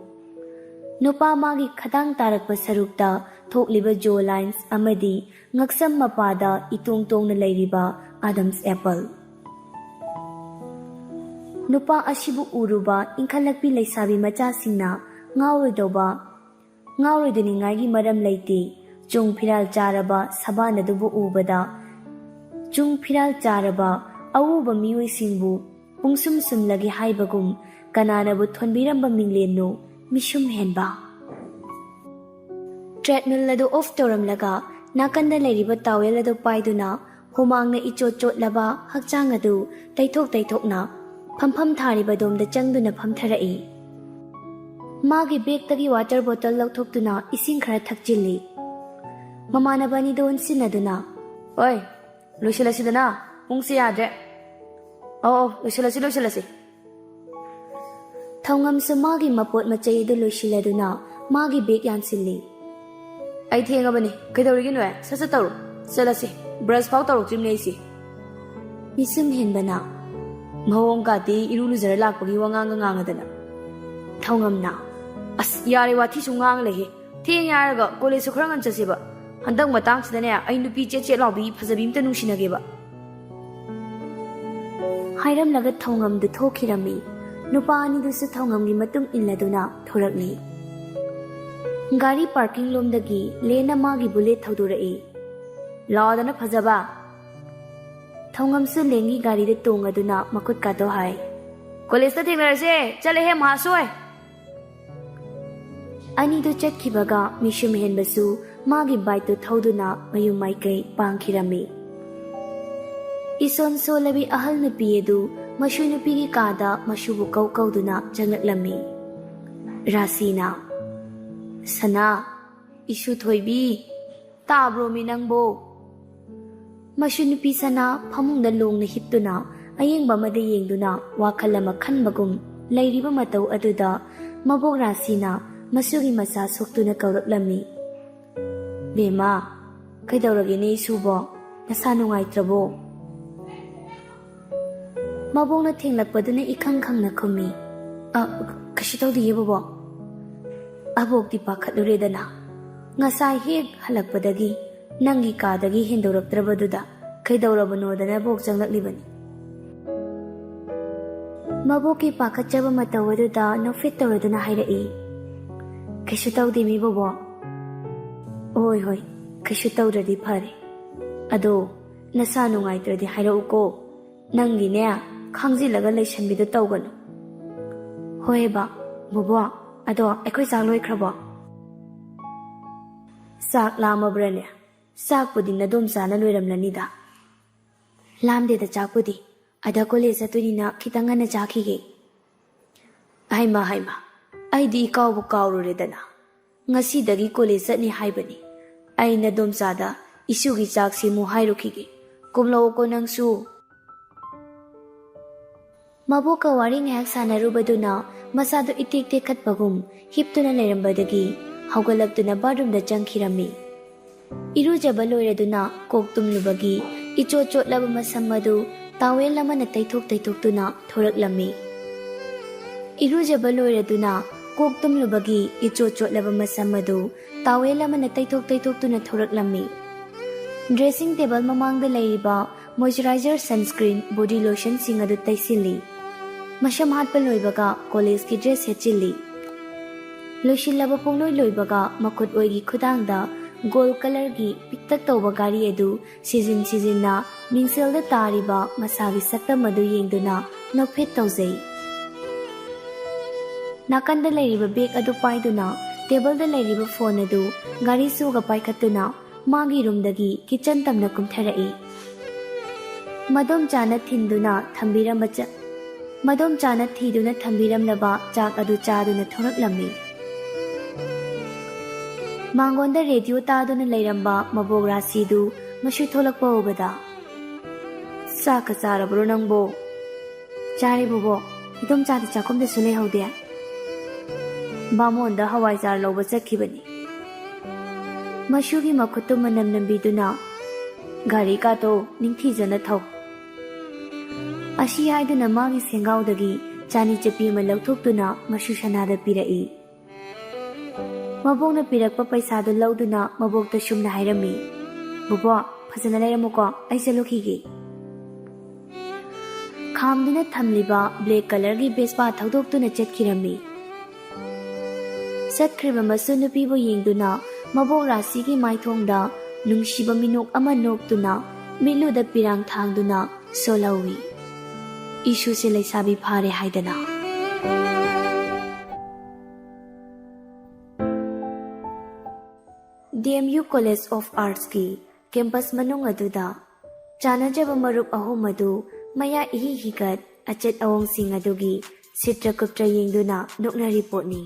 ꯅꯨꯄꯥ ꯃꯥꯒꯤ ꯈꯗꯥꯡ ꯇꯥꯔꯛꯄ ꯁꯔꯨꯛꯇ ꯊꯣꯛꯂꯤꯕ ꯖꯣ ꯂꯥꯏꯟꯁ ꯑꯃꯗꯤ ꯉꯛꯁꯝ ꯃꯄꯥꯗ ꯏꯇꯣꯡ ꯇꯣꯡꯅ ꯂꯩꯔꯤꯕ ꯑꯥꯗꯝꯁ ꯑꯦꯄꯜ꯫ ꯅꯨꯄꯥ ꯑꯁꯤꯕꯨ ꯎꯔꯨꯕ ꯏꯟꯈꯠꯂꯛꯄꯤ ꯂꯩꯁꯥꯕꯤ ꯃꯆꯥꯁꯤꯡꯅ ꯉꯥꯎꯔꯣꯏꯗꯧꯕ, ꯉꯥꯎꯔꯣꯏꯗꯅꯤꯡꯉꯥꯏꯒꯤ ꯃꯔꯝ ꯂꯩꯇꯦ꯫ ꯆꯨꯡ ꯐꯤꯔꯥꯜ ꯆꯥꯔꯕ ꯁꯕꯥꯟ ꯑꯗꯨꯕꯨ ꯎꯕꯗ, ꯆꯨꯡ ꯐꯤꯔꯥꯜ ꯆꯥꯔꯕ ꯑꯎꯕ ꯃꯤꯑꯣꯏꯁꯤꯡꯕꯨ ꯄꯨꯡꯁꯨꯝ ꯁꯨꯝꯂꯒꯦ ꯍꯥꯏꯕꯒꯨꯝ ꯀꯅꯥꯅꯕꯨ ꯊꯣꯟꯕꯤꯔꯝꯕ ꯃꯤꯡꯂꯦꯟꯅꯣ ꯃꯤꯁꯨꯝ ꯍꯦꯟꯕ꯫ ꯇ꯭ꯔꯦꯗꯃꯤꯜ ꯑꯗꯨ ꯑꯣꯐ ꯇꯧꯔꯝꯂꯒ ꯅꯥꯀꯟꯗ ꯂꯩꯔꯤꯕ ꯇꯥꯋꯦꯜ ꯑꯗꯨ ꯄꯥꯏꯗꯨꯅ ꯍꯨꯃꯥꯡꯅ ꯏꯆꯣꯠ ꯆꯣꯠꯂꯕ ꯍꯛꯆꯥꯡ ꯑꯗꯨ ꯇꯩꯊꯣꯛ ꯇꯩꯊꯣꯛꯅ ꯐꯝꯐꯝ ꯊꯥꯔꯤꯕ ꯑꯗꯣꯝꯗ ꯆꯪꯗꯨꯅ ꯐꯝꯊꯔꯛꯏ꯫ ꯃꯥꯒꯤ ꯕꯦꯒꯇꯒꯤ ꯋꯥꯇꯔ ꯕꯣꯇꯜ ꯂꯧꯊꯣꯛꯇꯨꯅ ꯏꯁꯤꯡ ꯈꯔ ꯊꯛꯆꯤꯜꯂꯤ꯫ ꯃꯃꯥꯟꯅꯕ ꯑꯅꯤꯗꯨ ꯑꯣꯟꯁꯤꯟꯅꯗꯨꯅ, "ꯑꯣꯏ, ꯂꯣꯏꯁꯤꯜꯂꯁꯤꯗꯅ, ꯄꯨꯡꯁꯦ ꯌꯥꯗ꯭ꯔꯦ꯫ ꯑꯧ, ꯑꯧ, ꯂꯣꯏꯁꯤꯜꯂꯁꯤ, ꯂꯣꯏꯁꯤꯜꯂꯁꯤ꯫" ꯊꯧꯉꯝꯁꯨ ꯃꯥꯒꯤ ꯃꯄꯣꯠ ꯃꯆꯩ ꯑꯗꯨ ꯂꯣꯏꯁꯤꯜꯂꯗꯨꯅ ꯃꯥꯒꯤ ꯕꯦꯒ ꯌꯥꯟꯁꯤꯜꯂꯤ꯫ "ꯑꯩ ꯊꯦꯡꯉꯕꯅꯤ, ꯀꯩꯗꯧꯔꯤꯒꯦ ꯅꯣꯏ? ꯁꯠ ꯁꯠ ꯇꯧꯔꯣ, ꯆꯠꯂꯁꯤ꯫ ꯕ꯭ꯔꯁ ꯐꯥꯎ ꯇꯧꯔꯛꯇ꯭ꯔꯤꯕꯅꯦ ꯑꯩꯁꯦ꯫" ꯃꯤꯁꯨꯝ ꯍꯦꯟꯕꯅ, "ꯃꯑꯣꯡ ꯀꯥꯗꯤ ꯏꯔꯨ ꯂꯨꯖꯔ ꯂꯥꯛꯄꯒꯤ ꯋꯥꯉꯥꯡꯒ ꯉꯥꯡꯉꯗꯅ꯫" ꯊꯧꯉꯝꯅ, "ꯑꯁ, ꯌꯥꯔꯦ, ꯋꯥꯊꯤꯁꯨ ꯉꯥꯡ ꯂꯩꯍꯦ꯫ ꯊꯦꯡꯉꯦ ꯍꯥꯏꯔꯒ ꯀꯣꯂꯦꯖꯁꯨ ꯈꯔ ꯉꯟ ꯆꯠꯁꯦꯕ꯫ ꯍꯟꯗꯛ ꯃꯇꯥꯡꯁꯤꯗꯅꯦ, ꯑꯩ ꯅꯨꯄꯤ ꯆꯦꯠ ꯆꯦꯠ ꯂꯥꯎꯕꯤ ꯐꯖꯕꯤ ꯑꯝꯇ ꯅꯨꯡꯁꯤꯅꯒꯦꯕ꯫" ꯍꯥꯏꯔꯝꯂꯒ ꯊꯧꯉꯝꯗꯨ ꯊꯣꯛꯈꯤꯔꯝꯃꯤ꯫ ꯅꯨꯄꯥ ꯑꯅꯤꯗꯨꯁꯨ ꯊꯧꯉꯝꯒꯤ ꯃꯇꯨꯡ ꯏꯜꯂꯗꯨꯅ ꯊꯣꯔꯛꯂꯤ꯫ ꯒꯥꯔꯤ ꯄꯥꯔꯀꯤꯡ ꯂꯣꯝꯗꯒꯤ ꯂꯦꯟꯅ ꯃꯥꯒꯤ ꯕꯨꯂꯦꯠ ꯊꯧꯗꯣꯔꯛꯏ꯫ "ꯂꯥꯛꯑꯣꯗꯅ ꯐꯖꯕ꯫" ꯊꯧꯉꯝꯁꯨ ꯂꯦꯟꯒꯤ ꯒꯥꯔꯤꯗ ꯇꯣꯡꯉꯗꯨꯅ ꯃꯈꯨꯠ ꯀꯥꯗꯣ ꯍꯥꯏ꯫ "ꯀꯣꯂꯦꯖꯇ ꯊꯦꯡꯅꯔꯁꯦ, ꯆꯠꯂꯦꯍꯦ ꯃꯍꯥꯁꯣꯏ꯫" ꯑꯅꯤꯗꯨ ꯆꯠꯈꯤꯕꯒ ꯃꯤꯁꯨꯝ ꯍꯦꯟꯕꯁꯨ ꯃꯥꯒꯤ ꯕꯥꯏꯛꯇꯨ ꯊꯧꯗꯨꯅ ꯃꯌꯨꯝ ꯃꯥꯏꯀꯩ ꯄꯥꯡꯈꯤꯔꯝꯃꯤ꯫ ꯏꯁꯣꯟ ꯁꯣꯜꯂꯕꯤ ꯑꯍꯜ ꯅꯨꯄꯤ ꯑꯗꯨ ꯃꯁꯨ ꯅꯨꯄꯤꯒꯤ ꯀꯥꯗ ꯃꯁꯨꯕꯨ ꯀꯧ ꯀꯧꯗꯨꯅ ꯆꯪꯂꯛꯂꯝꯃꯤ꯫ ꯔꯥꯁꯤꯅ, "ꯁꯅꯥ, ꯏꯁꯨ ꯊꯣꯏꯕꯤ, ꯇꯥꯕ꯭ꯔꯣ ꯃꯤ ꯅꯪꯕꯣ?" ꯃꯁꯨ ꯅꯨꯄꯤ ꯁꯅꯥ ꯐꯃꯨꯡꯗ ꯂꯣꯡꯅ ꯍꯤꯞꯇꯨꯅ ꯑꯌꯦꯡꯕ ꯑꯃꯗ ꯌꯦꯡꯗꯨꯅ ꯋꯥꯈꯜ ꯑꯃ ꯈꯟꯕꯒꯨꯝ ꯂꯩꯔꯤꯕ ꯃꯇꯧ ꯑꯗꯨꯗ ꯃꯕꯣꯛ ꯔꯥꯁꯤꯅ ꯃꯁꯨꯒꯤ ꯃꯆꯥ ꯁꯣꯛꯇꯨꯅ ꯀꯧꯔꯛꯂꯝꯃꯤ꯫ "ꯕꯦꯝꯃ, ꯀꯩꯗꯧꯔꯒꯦꯅꯦ ꯏꯁꯨꯕꯣ? ꯅꯁꯥ ꯅꯨꯡꯉꯥꯏꯇ꯭ꯔꯕꯣ?" ꯃꯕꯣꯛꯅ ꯊꯦꯡꯂꯛꯄꯗꯨꯅ ꯏꯈꯪ ꯈꯪꯅ ꯈꯨꯝꯃꯤ, "ꯑ, ꯀꯩꯁꯨ ꯇꯧꯗꯤꯌꯦ ꯕꯣꯕꯣꯛ꯫" ꯑꯕꯣꯛꯇꯤ ꯄꯥꯈꯠꯂꯨꯔꯦꯗꯅ꯫ ꯉꯁꯥꯏ ꯍꯦꯛ ꯍꯜꯂꯛꯄꯗꯒꯤ ꯅꯪꯒꯤ ꯀꯥꯗꯒꯤ ꯍꯦꯟꯗꯣꯔꯛꯇ꯭ꯔꯕꯗꯨꯗ ꯀꯩꯗꯧꯔꯕꯅꯣꯗꯅ ꯕꯣꯛ ꯆꯪꯂꯛꯂꯤꯕꯅꯤ꯫ ꯃꯕꯣꯛꯀꯤ ꯄꯥꯈꯠꯆꯕ ꯃꯇꯧ ꯑꯗꯨꯗ ꯅꯣꯛꯐꯦꯠ ꯇꯧꯔꯗꯨꯅ ꯍꯥꯏꯔꯛꯏ, "ꯀꯩꯁꯨ ꯇꯧꯗꯦ ꯃꯤ ꯕꯣꯕꯣꯛ꯫ ꯍꯣꯏ, ꯍꯣꯏ, ꯀꯩꯁꯨ ꯇꯧꯗ꯭ꯔꯗꯤ ꯐꯔꯦ꯫ ꯑꯗꯣ ꯅꯁꯥ ꯅꯨꯡꯉꯥꯏꯇ꯭ꯔꯗꯤ ꯍꯥꯏꯔꯛꯎꯀꯣ꯫ ꯅꯪꯒꯤꯅꯦ, ꯈꯥꯡꯖꯤꯜꯂꯒ ꯂꯩꯁꯟꯕꯤꯗꯣ ꯇꯧꯒꯅꯨ꯫" "ꯍꯣꯏꯕ, ꯕꯣꯕꯣꯛ, ꯑꯗꯣ ꯑꯩꯈꯣꯏ ꯆꯥꯛ ꯂꯣꯏꯈ꯭ꯔꯕꯣ?" "ꯆꯥꯛ ꯂꯥꯝꯃꯕ꯭ꯔꯅꯦ? ꯆꯥꯛꯄꯨꯗꯤ ꯅꯗꯣꯝꯆꯥꯅ ꯂꯣꯏꯔꯝꯂꯅꯤꯗ꯫" "ꯂꯥꯝꯗꯦꯗ ꯆꯥꯛꯄꯨꯗꯤ, ꯑꯗ ꯀꯣꯂꯦꯖ ꯆꯠꯇꯣꯏꯅꯤꯅ ꯈꯤꯇꯪ ꯉꯟꯅ ꯆꯥꯈꯤꯒꯦ꯫" "ꯍꯩꯃ, ꯍꯩꯃ, ꯑꯩꯗꯤ ꯏꯀꯥꯎꯕꯨ ꯀꯥꯎꯔꯨꯔꯦꯗꯅ꯫ ꯉꯁꯤꯗꯒꯤ ꯀꯣꯂꯦꯖ ꯆꯠꯅꯤ ꯍꯥꯏꯕꯅꯤ꯫ ꯑꯩ ꯅꯗꯣꯝꯆꯥꯗ ꯏꯁꯨꯒꯤ ꯆꯥꯛ ꯁꯦꯝꯃꯨ ꯍꯥꯏꯔꯨꯈꯤꯒꯦ꯫ ꯀꯨꯝꯂꯛꯎꯀꯣ ꯅꯪꯁꯨ꯫" ꯃꯕꯣꯛꯀ ꯋꯥꯔꯤ ꯉꯥꯏꯍꯥꯛ ꯁꯥꯟꯅꯔꯨꯕꯗꯨꯅ ꯃꯁꯥꯗꯨ ꯏꯇꯦꯛ ꯇꯦꯛꯈꯠꯄꯒꯨꯝ ꯍꯤꯞꯇꯨꯅ ꯂꯩꯔꯝꯕꯗꯒꯤ ꯍꯧꯒꯠꯂꯛꯇꯨꯅ ꯕꯥꯠꯔꯨꯝꯗ ꯆꯪꯈꯤꯔꯝꯃꯤ꯫ ꯏꯔꯨꯖꯕ ꯂꯣꯏꯔꯗꯨꯅ ꯀꯣꯛ ꯇꯨꯝꯂꯨꯕꯒꯤ ꯏꯆꯣꯠ ꯆꯣꯠꯂꯕ ꯃꯁꯝ ꯑꯗꯨ ꯇꯥꯋꯦꯜ ꯑꯃꯅ ꯇꯩꯊꯣꯛ ꯇꯩꯊꯣꯛꯇꯨꯅ ꯊꯣꯔꯛꯂꯝꯃꯤ꯫ ꯏꯔꯨꯖꯕ ꯂꯣꯏꯔꯗꯨꯅ ꯀꯣꯛ ꯇꯨꯝꯂꯨꯕꯒꯤ ꯏꯆꯣꯠ ꯆꯣꯠꯂꯕ ꯃꯁꯝ ꯑꯗꯨ ꯇꯥꯋꯦꯜ ꯑꯃꯅ ꯇꯩꯊꯣꯛ ꯇꯩꯊꯣꯛꯇꯨꯅ ꯊꯣꯔꯛꯂꯝꯃꯤ꯫ ꯗ꯭ꯔꯦꯁꯤꯡ ꯇꯦꯕꯜ ꯃꯃꯥꯡꯗ ꯂꯩꯔꯤꯕ ꯃꯣꯏꯆꯔꯥꯏꯖꯔ, ꯁꯟꯁꯀ꯭ꯔꯤꯟ, ꯕꯣꯗꯤ ꯂꯣꯁꯟꯁꯤꯡ ꯑꯗꯨ ꯇꯩꯁꯤꯜꯂꯤ꯫ ꯃꯁꯝ ꯍꯥꯠꯄ ꯂꯣꯏꯕꯒ ꯀꯣꯂꯦꯖꯀꯤ ꯗ꯭ꯔꯦꯁ ꯁꯦꯠꯆꯤꯜꯂꯤ꯫ ꯂꯣꯏꯁꯤꯜꯂꯕ ꯄꯨꯡꯂꯣꯏ ꯂꯣꯏꯕꯒ ꯃꯈꯨꯠ ꯑꯣꯏꯒꯤ ꯈꯨꯗꯥꯡꯗ ꯒꯣꯜ ꯀꯂꯔꯒꯤ ꯄꯤꯛꯇꯛ ꯇꯧꯕ ꯘꯥꯔꯤ ꯑꯗꯨ ꯁꯤꯖꯤꯟ ꯁꯤꯖꯤꯟꯅ ꯃꯤꯡꯁꯦꯜꯗ ꯇꯥꯔꯤꯕ ꯃꯁꯥꯒꯤ ꯁꯛꯇꯝ ꯑꯗꯨ ꯌꯦꯡꯗꯨꯅ ꯅꯣꯛꯐꯦꯠ ꯇꯧꯖꯩ꯫ ꯅꯥꯀꯟꯗ ꯂꯩꯔꯤꯕ ꯕꯦꯒ ꯑꯗꯨ ꯄꯥꯏꯗꯨꯅ ꯇꯦꯕꯜꯗ ꯂꯩꯔꯤꯕ ꯐꯣꯟ ꯑꯗꯨ ꯘꯥꯔꯤ ꯁꯣꯒ ꯄꯥꯏꯈꯠꯇꯨꯅ ꯃꯥꯒꯤ ꯔꯨꯝꯗꯒꯤ ꯀꯤꯆꯟ ꯇꯝꯅ ꯀꯨꯝꯊꯔꯛꯏ꯫ ꯃꯗꯣꯝꯆꯥꯅ ꯊꯤꯟꯗꯨꯅ ꯊꯝꯕꯤꯔꯝꯕ ꯆ-, ꯃꯗꯣꯝꯆꯥꯅ ꯊꯤꯗꯨꯅ ꯊꯝꯕꯤꯔꯝꯂꯕ ꯆꯥꯛ ꯑꯗꯨ ꯆꯥꯗꯨꯅ ꯊꯣꯔꯛꯂꯝꯃꯤ꯫ ꯃꯥꯡꯒꯣꯟꯗ ꯔꯦꯗꯤꯑꯣ ꯇꯥꯗꯨꯅ ꯂꯩꯔꯝꯕ ꯃꯕꯣꯛ ꯔꯥꯁꯤꯗꯨ ꯃꯁꯨ ꯊꯣꯛꯂꯛꯄ ꯎꯕꯗ, "ꯆꯥꯛꯀ ꯆꯥꯔꯕ꯭ꯔꯣ ꯅꯪꯕꯣ?" "ꯆꯥꯔꯦ ꯕꯣꯕꯣꯛ, ꯏꯗꯣꯝꯆꯥꯗꯤ ꯆꯥꯛꯈꯨꯝꯗꯁꯨ ꯂꯩꯍꯧꯗꯦ꯫ ꯕꯥꯃꯣꯟꯗ ꯍꯋꯥꯏꯖꯥꯔ ꯂꯧꯕ ꯆꯠꯈꯤꯕꯅꯤ꯫" ꯃꯁꯨꯒꯤ ꯃꯈꯨꯠꯇꯨ ꯃꯅꯝ ꯅꯝꯕꯤꯗꯨꯅ, "ꯒꯥꯔꯤ ꯀꯥꯇꯣ ꯅꯤꯡꯊꯤꯖꯅ ꯊꯧ꯫" ꯑꯁꯤ ꯍꯥꯏꯗꯨꯅ ꯃꯥꯒꯤ ꯁꯦꯡꯒꯥꯎꯗꯒꯤ ꯆꯥꯅꯤ ꯆꯠꯄꯤ ꯑꯃ ꯂꯧꯊꯣꯛꯇꯨꯅ ꯃꯁꯨ ꯁꯅꯥꯗ ꯄꯤꯔꯛꯏ꯫ ꯃꯕꯣꯛꯅ ꯄꯤꯔꯛꯄ ꯄꯩꯁꯥꯗꯨ ꯂꯧꯗꯨꯅ ꯃꯕꯣꯛꯇ ꯁꯨꯝꯅ ꯍꯥꯏꯔꯝꯃꯤ, "ꯕꯣꯕꯣꯛ, ꯐꯖꯅ ꯂꯩꯔꯝꯃꯨꯀꯣ, ꯑꯩ ꯆꯠꯂꯨꯈꯤꯒꯦ꯫" ꯈꯥꯝꯗꯨꯅ ꯊꯝꯂꯤꯕ ꯕ꯭ꯂꯦꯛ ꯀꯂꯔꯒꯤ ꯕꯦꯁꯄꯥ ꯊꯧꯗꯣꯛꯇꯨꯅ ꯆꯠꯈꯤꯔꯝꯃꯤ꯫ ꯆꯠꯈ꯭ꯔꯤꯕ ꯃꯁꯨ ꯅꯨꯄꯤꯕꯨ ꯌꯦꯡꯗꯨꯅ ꯃꯕꯣꯛ ꯔꯥꯁꯤꯒꯤ ꯃꯥꯏꯊꯣꯡꯗ ꯅꯨꯡꯁꯤꯕ ꯃꯤꯅꯣꯛ ꯑꯃ ꯅꯣꯛꯇꯨꯅ ꯃꯤꯠꯂꯨꯗ ꯄꯤꯔꯥꯡ ꯊꯥꯡꯗꯨꯅ ꯁꯣꯜꯍꯧꯏ꯫ ꯏꯁꯨꯁꯦ ꯂꯩꯁꯥꯕꯤ ꯐꯥꯔꯦ ꯍꯥꯏꯗꯅ꯫ D M U college of ꯑꯥꯔꯠꯁꯀꯤ ꯀꯦꯝꯄꯁ ꯃꯅꯨꯡ ꯑꯗꯨꯗ ꯆꯥꯟꯅꯖꯕ ꯃꯔꯨꯞ ꯑꯍꯨꯝ ꯑꯗꯨ ꯃꯌꯥ ꯏꯍꯤ ꯍꯤꯒꯠ ꯑꯆꯠ ꯑꯋꯣꯡꯁꯤꯡ ꯑꯗꯨꯒꯤ ꯁꯤꯇ꯭ꯔ ꯀꯨꯞꯇ꯭ꯔ ꯌꯦꯡꯗꯨꯅ ꯅꯣꯛꯅꯔꯤ ꯄꯣꯠꯅꯤ꯫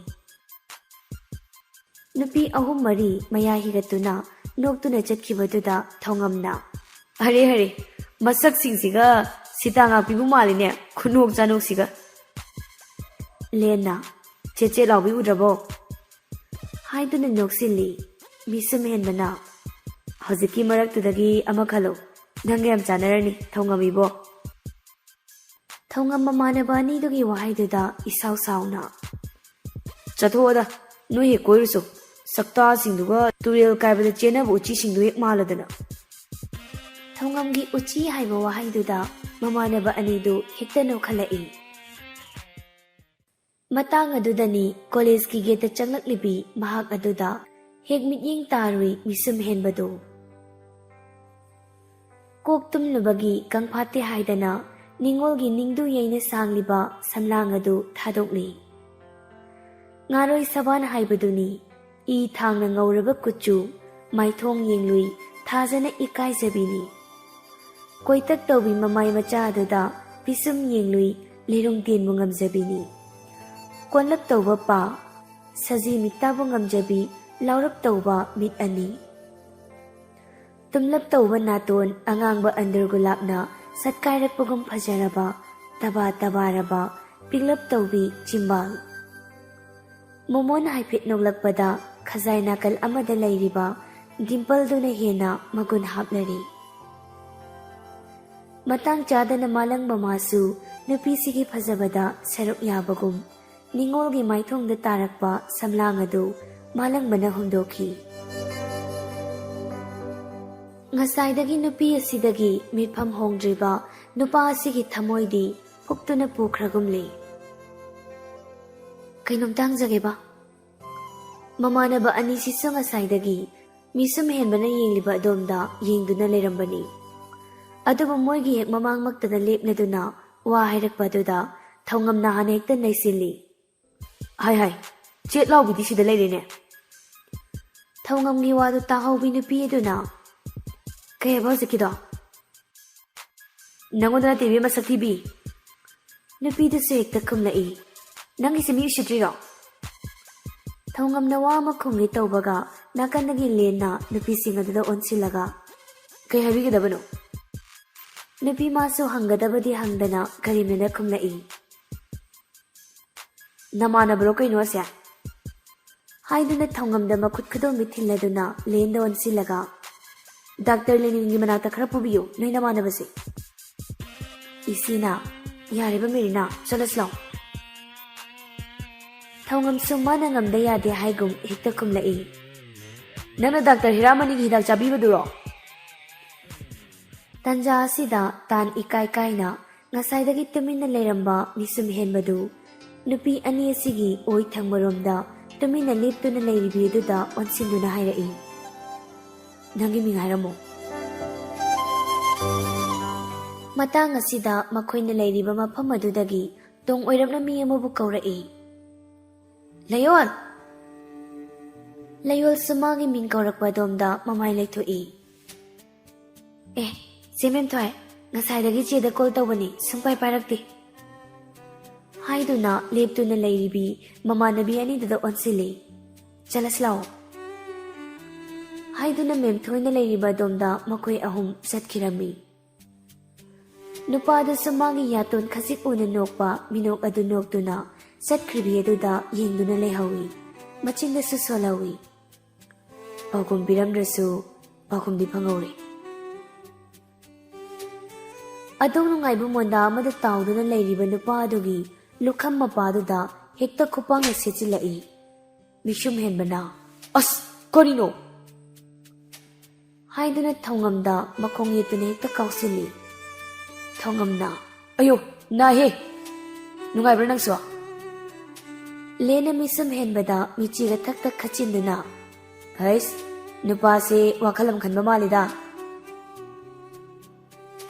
ꯅꯨꯄꯤ ꯑꯍꯨꯝ ꯃꯔꯤ ꯃꯌꯥ ꯍꯤꯒꯠꯇꯨꯅ ꯅꯣꯛꯇꯨꯅ ꯆꯠꯈꯤꯕꯗꯨꯗ ꯊꯧꯉꯝꯅ, "ꯑꯔꯦ ꯑꯔꯦ, ꯃꯁꯛꯁꯤꯡꯁꯤꯒ ꯁꯤꯇꯥ ꯉꯥꯛꯄꯤꯕꯨ ꯃꯥꯜꯂꯤꯅꯦ, ꯈꯨꯅꯣꯛ ꯆꯥꯅꯣꯛꯁꯤꯒ!" ꯂꯦꯟꯅ, "ꯆꯦꯠ ꯆꯦꯠ ꯂꯥꯎꯕꯤ ꯎꯗ꯭ꯔꯕꯣ?" ꯍꯥꯏꯗꯨꯅ ꯅꯣꯛꯁꯤꯜꯂꯤ꯫ ꯃꯤꯁꯨꯝ ꯍꯦꯟꯕꯅ, "ꯍꯧꯖꯤꯛꯀꯤ ꯃꯔꯛꯇꯨꯗꯒꯤ ꯑꯃ ꯈꯜꯂꯣ, ꯅꯪꯒ ꯌꯥꯝ ꯆꯥꯟꯅꯔꯅꯤ, ꯊꯧꯉꯝ ꯏꯕꯣ!" ꯊꯧꯉꯝ ꯃꯃꯥꯟꯅꯕ ꯑꯅꯤꯗꯨꯒꯤ ꯋꯥꯍꯩꯗꯨꯗ ꯏꯁꯥꯎ ꯁꯥꯎꯅ, "ꯆꯠꯊꯣꯛꯑꯣꯗ, ꯅꯣꯏ ꯍꯦꯛ ꯀꯣꯏꯔꯨꯆꯣ꯫ ꯁꯛꯇꯥꯁꯤꯡꯗꯨꯒ ꯇꯨꯔꯦꯜ ꯀꯥꯏꯕꯗ ꯆꯦꯟꯅꯕ ꯎꯆꯤꯁꯤꯡꯗꯨ ꯍꯦꯛ ꯃꯥꯜꯂꯗꯅ!" ꯊꯧꯉꯝꯒꯤ ꯎꯆꯤ ꯍꯥꯏꯕ ꯋꯥꯍꯩꯗꯨꯗ ꯃꯃꯥꯟꯅꯕ ꯑꯅꯤꯗꯨ ꯍꯦꯛꯇ ꯅꯣꯛꯈꯠꯂꯛꯏ꯫ ꯃꯇꯥꯡ ꯑꯗꯨꯗꯅꯤ ꯀꯣꯂꯦꯖꯀꯤ ꯒꯦꯠꯇ ꯆꯪꯂꯛꯂꯤꯕꯤ ꯃꯍꯥꯛ ꯑꯗꯨꯗ ꯍꯦꯛ ꯃꯤꯠꯌꯦꯡ ꯇꯥꯔꯨꯏ ꯃꯤꯁꯨꯝ ꯍꯦꯟꯕꯗꯨ꯫ ꯀꯣꯛ ꯇꯨꯝꯂꯨꯕꯒꯤ ꯀꯪꯐꯥꯠꯇꯦ ꯍꯥꯏꯗꯅ ꯅꯤꯡꯉꯣꯜꯒꯤ ꯅꯤꯡꯗꯨ ꯌꯩꯅ ꯁꯥꯡꯂꯤꯕ ꯁꯝꯂꯥꯡ ꯑꯗꯨ ꯊꯥꯗꯣꯛꯂꯤ꯫ ꯉꯥꯔꯣꯏ ꯁꯕꯥꯟ ꯍꯥꯏꯕꯗꯨꯅꯤ꯫ ꯏ ꯊꯥꯡꯅ ꯉꯧꯔꯕ ꯀꯨꯆꯨ, ꯃꯥꯏꯊꯣꯡ ꯌꯦꯡꯂꯨꯏ ꯊꯥꯖꯅ ꯏꯀꯥꯏꯖꯕꯤꯅꯤ꯫ ꯀꯣꯏꯇꯛ ꯇꯧꯕꯤ ꯃꯃꯥꯏ ꯃꯆꯥ ꯑꯗꯨꯗ ꯄꯤꯁꯨꯝ ꯌꯦꯡꯂꯨꯏ ꯂꯤꯔꯨꯡ ꯇꯦꯟꯕꯨ ꯉꯝꯖꯕꯤꯅꯤ꯫ ꯀꯣꯟꯂꯞ ꯇꯧꯕ ꯄꯥ, ꯁꯖꯤ ꯃꯤꯠꯇꯥꯕꯨ ꯉꯝꯖꯕꯤ ꯂꯥꯎꯔꯞ ꯇꯧꯕ ꯃꯤꯠ ꯑꯅꯤ꯫ ꯇꯨꯝꯂꯞ ꯇꯧꯕ ꯅꯥꯇꯣꯟ ꯑꯉꯥꯡꯕ ꯑꯟꯗꯔ ꯒꯨꯂꯥꯞꯅ ꯁꯠꯀꯥꯏꯔꯛꯄꯒꯨꯝ ꯐꯖꯔꯕ ꯇꯕꯥ ꯇꯕꯥꯔꯕ ꯄꯤꯛꯂꯞ ꯇꯧꯕꯤ ꯆꯤꯝꯕꯥꯜ꯫ ꯃꯣꯃꯣꯟ ꯍꯥꯏꯐꯦꯠ ꯅꯣꯛꯂꯛꯄꯗ ꯈꯖꯥꯏ ꯅꯥꯀꯜ ꯑꯃꯗ ꯂꯩꯔꯤꯕ ꯗꯤꯝꯄꯜꯗꯨꯅ ꯍꯦꯟꯅ ꯃꯒꯨꯟ ꯍꯥꯞꯅꯔꯤ꯫ ꯃꯇꯥꯡ ꯆꯥꯗꯅ ꯃꯥꯂꯪꯕ ꯃꯥꯁꯨ ꯅꯨꯄꯤꯁꯤꯒꯤ ꯐꯖꯕꯗ ꯁꯔꯨꯛ ꯌꯥꯕꯒꯨꯝ ꯅꯤꯡꯉꯣꯜꯒꯤ ꯃꯥꯏꯊꯣꯡꯗ ꯇꯥꯔꯛꯄ ꯁꯝꯂꯥꯡ ꯑꯗꯨ ꯃꯥꯂꯪꯕꯅ ꯍꯨꯝꯗꯣꯛꯈꯤ꯫ ꯉꯁꯥꯏꯗꯒꯤ ꯅꯨꯄꯤ ꯑꯁꯤꯗꯒꯤ ꯃꯤꯠꯐꯝ ꯍꯣꯡꯗ꯭ꯔꯤꯕ ꯅꯨꯄꯥ ꯑꯁꯤꯒꯤ ꯊꯃꯣꯏꯗꯤ ꯐꯨꯛꯇꯨꯅ ꯄꯨꯈ꯭ꯔꯒꯨꯝꯂꯦ꯫ ꯀꯩꯅꯣꯝꯇ ꯍꯪꯖꯒꯦꯕ? ꯃꯃꯥꯟꯅꯕ ꯑꯅꯤꯁꯤꯁꯨ ꯉꯁꯥꯏꯗꯒꯤ ꯃꯤꯁꯨꯝ ꯍꯦꯟꯕꯅ ꯌꯦꯡꯂꯤꯕ ꯑꯗꯣꯝꯗ ꯌꯦꯡꯗꯨꯅ ꯂꯩꯔꯝꯕꯅꯤ꯫ ꯑꯗꯨꯕꯨ ꯃꯣꯏꯒꯤ ꯍꯦꯛ ꯃꯃꯥꯡꯃꯛꯇꯗ ꯂꯦꯞꯂꯗꯨꯅ ꯋꯥ ꯍꯥꯏꯔꯛꯄ ꯑꯗꯨꯗ ꯊꯧꯉꯝꯅ ꯍꯥꯟꯅ ꯍꯦꯛꯇ ꯅꯩꯁꯤꯜꯂꯤ꯫ "ꯍꯥꯏ ꯍꯥꯏ, ꯆꯦꯠ ꯂꯥꯎꯕꯤꯗꯤ ꯁꯤꯗ ꯂꯩꯔꯦꯅꯦ!" ꯊꯧꯉꯝꯒꯤ ꯋꯥꯗꯨ ꯇꯥꯍꯧꯕꯤ ꯅꯨꯄꯤ ꯑꯗꯨꯅ, "ꯀꯩ ꯍꯥꯏꯕ ꯍꯧꯖꯤꯛꯀꯤꯗꯣ?" "ꯅꯪꯉꯣꯟꯗ ꯅꯠꯇꯦ ꯏꯕꯦꯝꯃ, ꯁꯛ ꯊꯤꯕꯤ!" ꯅꯨꯄꯤꯗꯨꯁꯨ ꯍꯦꯛꯇ ꯈꯨꯝꯂꯛꯏ꯫ "ꯅꯪꯒꯤꯁꯦ ꯃꯤ ꯎꯁꯤꯠꯇ꯭ꯔꯤꯔꯣ?" ꯊꯧꯉꯝꯅ ꯋꯥ ꯑꯃ ꯈꯨꯝꯒꯦ ꯇꯧꯕꯒ ꯅꯥꯀꯟꯗꯒꯤ ꯂꯦꯟꯅ ꯅꯨꯄꯤꯁꯤꯡ ꯑꯗꯨꯗ ꯑꯣꯟꯁꯤꯜꯂꯒ, "ꯀꯩ ꯍꯥꯏꯕꯤꯒꯗꯕꯅꯣ?" ꯅꯨꯄꯤ ꯃꯥꯁꯨ ꯍꯪꯒꯗꯕꯗꯤ ꯍꯪꯗꯅ ꯀꯔꯤꯝꯅꯗ ꯈꯨꯝꯂꯛꯏ꯫ "ꯅꯃꯥꯟꯅꯕꯔꯣ ꯀꯩꯅꯣ ꯑꯁꯦ?" ꯍꯥꯏꯗꯨꯅ ꯊꯧꯉꯝꯗ ꯃꯈꯨꯠ ꯈꯨꯗꯣꯝꯕꯤ ꯊꯤꯜꯂꯗꯨꯅ ꯂꯦꯟꯗ ꯑꯣꯟꯁꯤꯜꯂꯒ, "ꯗꯥꯛꯇꯔ ꯂꯦꯅꯤꯟꯒꯤ ꯃꯅꯥꯛꯇ ꯈꯔ ꯄꯨꯕꯤꯌꯨ, ꯅꯣꯏ ꯅꯃꯥꯟꯅꯕꯁꯦ꯫" ꯏꯆꯦꯅ, "ꯌꯥꯔꯦꯕ ꯃꯦꯔꯤꯅꯥ, ꯆꯠꯂꯁꯤ ꯂꯥꯎ꯫" ꯊꯧꯉꯝꯁꯨ ꯃꯥꯅ ꯉꯝꯗ ꯌꯥꯗꯦ ꯍꯥꯏꯒꯨꯝ ꯍꯦꯛꯇ ꯈꯨꯝꯂꯛꯏ꯫ "ꯅꯪꯅ ꯗꯥꯛꯇꯔ ꯍꯤꯔꯥꯃꯅꯤꯒꯤ ꯍꯤꯗꯥꯛ ꯆꯥꯕꯤꯕꯗꯨꯔꯣ?" ꯇꯟꯖꯥ ꯑꯁꯤꯗ ꯇꯥꯟ ꯏꯀꯥꯏ ꯀꯥꯏꯅ ꯉꯁꯥꯏꯗꯒꯤ ꯇꯨꯃꯤꯟꯅ ꯂꯩꯔꯝꯕ ꯃꯤꯁꯨꯝ ꯍꯦꯟꯕꯗꯨ ꯅꯨꯄꯤ ꯑꯅꯤ ꯑꯁꯤꯒꯤ ꯑꯣꯏ ꯊꯪꯕꯔꯣꯝꯗ ꯇꯨꯃꯤꯟꯅ ꯂꯦꯞꯇꯨꯅ ꯂꯩꯔꯤꯕꯤ ꯑꯗꯨꯗ ꯑꯣꯟꯁꯤꯟꯗꯨꯅ ꯍꯥꯏꯔꯛꯏ, "ꯅꯪꯒꯤ ꯃꯤꯡ ꯍꯥꯏꯔꯝꯃꯨ꯫" ꯃꯇꯥꯡ ꯑꯁꯤꯗ ꯃꯈꯣꯏꯅ ꯂꯩꯔꯤꯕ ꯃꯐꯝ ꯑꯗꯨꯗꯒꯤ ꯇꯣꯡ ꯑꯣꯏꯔꯞꯅ ꯃꯤ ꯑꯃꯕꯨ ꯀꯧꯔꯛꯏ, "ꯂꯌꯣꯜ!" ꯂꯌꯣꯜꯁꯨ ꯃꯥꯒꯤ ꯃꯤꯡ ꯀꯧꯔꯛꯄ ꯑꯗꯣꯝꯗ ꯃꯃꯥꯏ ꯂꯩꯊꯣꯛꯏ꯫ "ꯑꯦ, ꯆꯦ ꯃꯦꯝꯊꯣꯏ, ꯉꯁꯥꯏꯗꯒꯤ ꯆꯦꯗ ꯀꯣꯜ ꯇꯧꯕꯅꯤ, ꯁꯨꯡꯄꯥꯏ ꯄꯥꯏꯔꯛꯇꯦ꯫" ꯍꯥꯏꯗꯨꯅ ꯂꯦꯞꯇꯨꯅ ꯂꯩꯔꯤꯕꯤ ꯃꯃꯥꯟꯅꯕꯤ ꯑꯅꯤꯗꯨꯗ ꯑꯣꯟꯁꯤꯜꯂꯤ꯫ "ꯆꯠꯂꯁꯤ ꯂꯥꯛꯑꯣ꯫" ꯍꯥꯏꯗꯨꯅ ꯃꯦꯝꯊꯣꯏꯅ ꯂꯩꯔꯤꯕ ꯑꯗꯣꯝꯗ ꯃꯈꯣꯏ ꯑꯍꯨꯝ ꯆꯠꯈꯤꯔꯝꯃꯤ꯫ ꯅꯨꯄꯥꯗꯨꯁꯨ ꯃꯥꯒꯤ ꯌꯥꯇꯣꯟ ꯈꯖꯤꯛ ꯎꯅ ꯅꯣꯛꯄ ꯃꯤꯅꯣꯛ ꯑꯗꯨ ꯅꯣꯛꯇꯨꯅ ꯆꯠꯈ꯭ꯔꯤꯕꯤ ꯑꯗꯨꯗ ꯌꯦꯡꯗꯨꯅ ꯂꯩꯍꯧꯏ꯫ ꯃꯆꯤꯟꯗꯁꯨ ꯁꯣꯜꯍꯧꯏ꯫ ꯄꯥꯎꯈꯨꯝ ꯄꯤꯔꯝꯗ꯭ꯔꯁꯨ ꯄꯥꯎꯈꯨꯝꯗꯤ ꯐꯪꯍꯧꯔꯦ꯫ ꯑꯗꯣꯝ ꯅꯨꯡꯉꯥꯏꯕ ꯃꯣꯟꯗꯥ ꯑꯃꯗ ꯇꯥꯎꯗꯨꯅ ꯂꯩꯔꯤꯕ ꯅꯨꯄꯥ ꯑꯗꯨꯒꯤ ꯂꯨꯈꯝ ꯃꯄꯥꯗꯨꯗ ꯍꯦꯛꯇ ꯈꯨꯄꯥꯡꯅ ꯁꯦꯠꯆꯤꯜꯂꯛꯏ꯫ ꯃꯤꯁꯨꯝ ꯍꯦꯟꯕꯅ, "ꯑꯁ, ꯀꯔꯤꯅꯣ?" ꯍꯥꯏꯗꯨꯅ ꯊꯧꯉꯝꯗ ꯃꯈꯣꯡ ꯌꯦꯠꯇꯨꯅ ꯍꯦꯛꯇ ꯀꯥꯎꯁꯤꯜꯂꯤ꯫ ꯊꯧꯉꯝꯅ, "ꯑꯌꯣ, ꯅꯥꯏꯍꯦ! ꯅꯨꯡꯉꯥꯏꯕ꯭ꯔꯥ ꯅꯪꯁꯨ?" ꯂꯦꯟꯅ ꯃꯤꯁꯝ ꯍꯦꯟꯕꯗ ꯃꯤꯆꯤꯒ ꯊꯛ ꯊꯛ ꯈꯠꯆꯤꯟꯗꯨꯅ, "ꯍꯩꯁ, ꯅꯨꯄꯥꯁꯦ ꯋꯥꯈꯜ ꯑꯃ ꯈꯟꯕ ꯃꯥꯜꯂꯤꯗ꯫"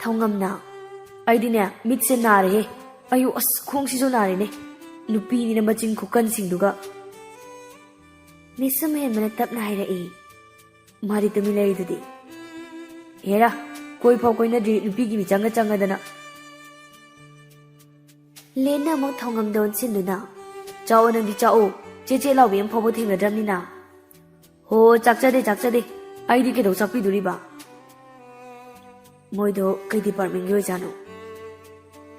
ꯊꯧꯉꯝꯅ, "ꯑꯩꯗꯤꯅꯦ, ꯃꯤꯠꯁꯦ ꯅꯥꯔꯦꯍꯦ꯫ ꯑꯌꯨ, ꯑꯁ, ꯈꯣꯡꯁꯤꯁꯨ ꯅꯥꯔꯦꯅꯦ꯫ ꯅꯨꯄꯤꯅꯤꯅ ꯃꯆꯤꯟ ꯈꯨꯀꯟꯁꯤꯡꯗꯨꯒ꯫" ꯃꯤꯁꯝ ꯍꯦꯟꯕꯅ ꯇꯞꯅ ꯍꯥꯏꯔꯛꯏ, "ꯃꯥꯗꯤ ꯇꯨꯃꯤꯟ ꯂꯩꯔꯤꯗꯨꯗꯤ꯫ ꯍꯦꯔꯥ, ꯀꯣꯏ ꯐꯥꯎ ꯀꯣꯏꯅꯗ꯭ꯔꯤ ꯅꯨꯄꯤꯒꯤ ꯃꯤꯆꯪꯒ ꯆꯪꯉꯗꯅ꯫" ꯂꯦꯟꯅ ꯑꯃꯨꯛ ꯊꯧꯉꯝꯗ ꯑꯣꯟꯁꯤꯟꯗꯨꯅ, "ꯆꯥꯛꯑꯣ ꯅꯪꯗꯤ ꯆꯥꯛꯑꯣ, ꯆꯦ ꯆꯦ ꯂꯥꯎꯕꯤ ꯑꯃ ꯐꯥꯎꯕ ꯊꯦꯡꯅꯗ꯭ꯔꯕꯅꯤꯅ꯫" "ꯍꯣ, ꯆꯥꯛꯆꯗꯦ, ꯆꯥꯛꯆꯗꯦ꯫ ꯑꯩꯗꯤ ꯀꯩꯗꯧ ꯆꯥꯛꯄꯤꯗꯣꯔꯤꯕ?" ꯃꯣꯏꯗꯣ ꯀꯩ ꯗꯤꯄꯥꯔꯠꯃꯦꯟꯒꯤ ꯑꯣꯏꯖꯥꯠꯅꯣ?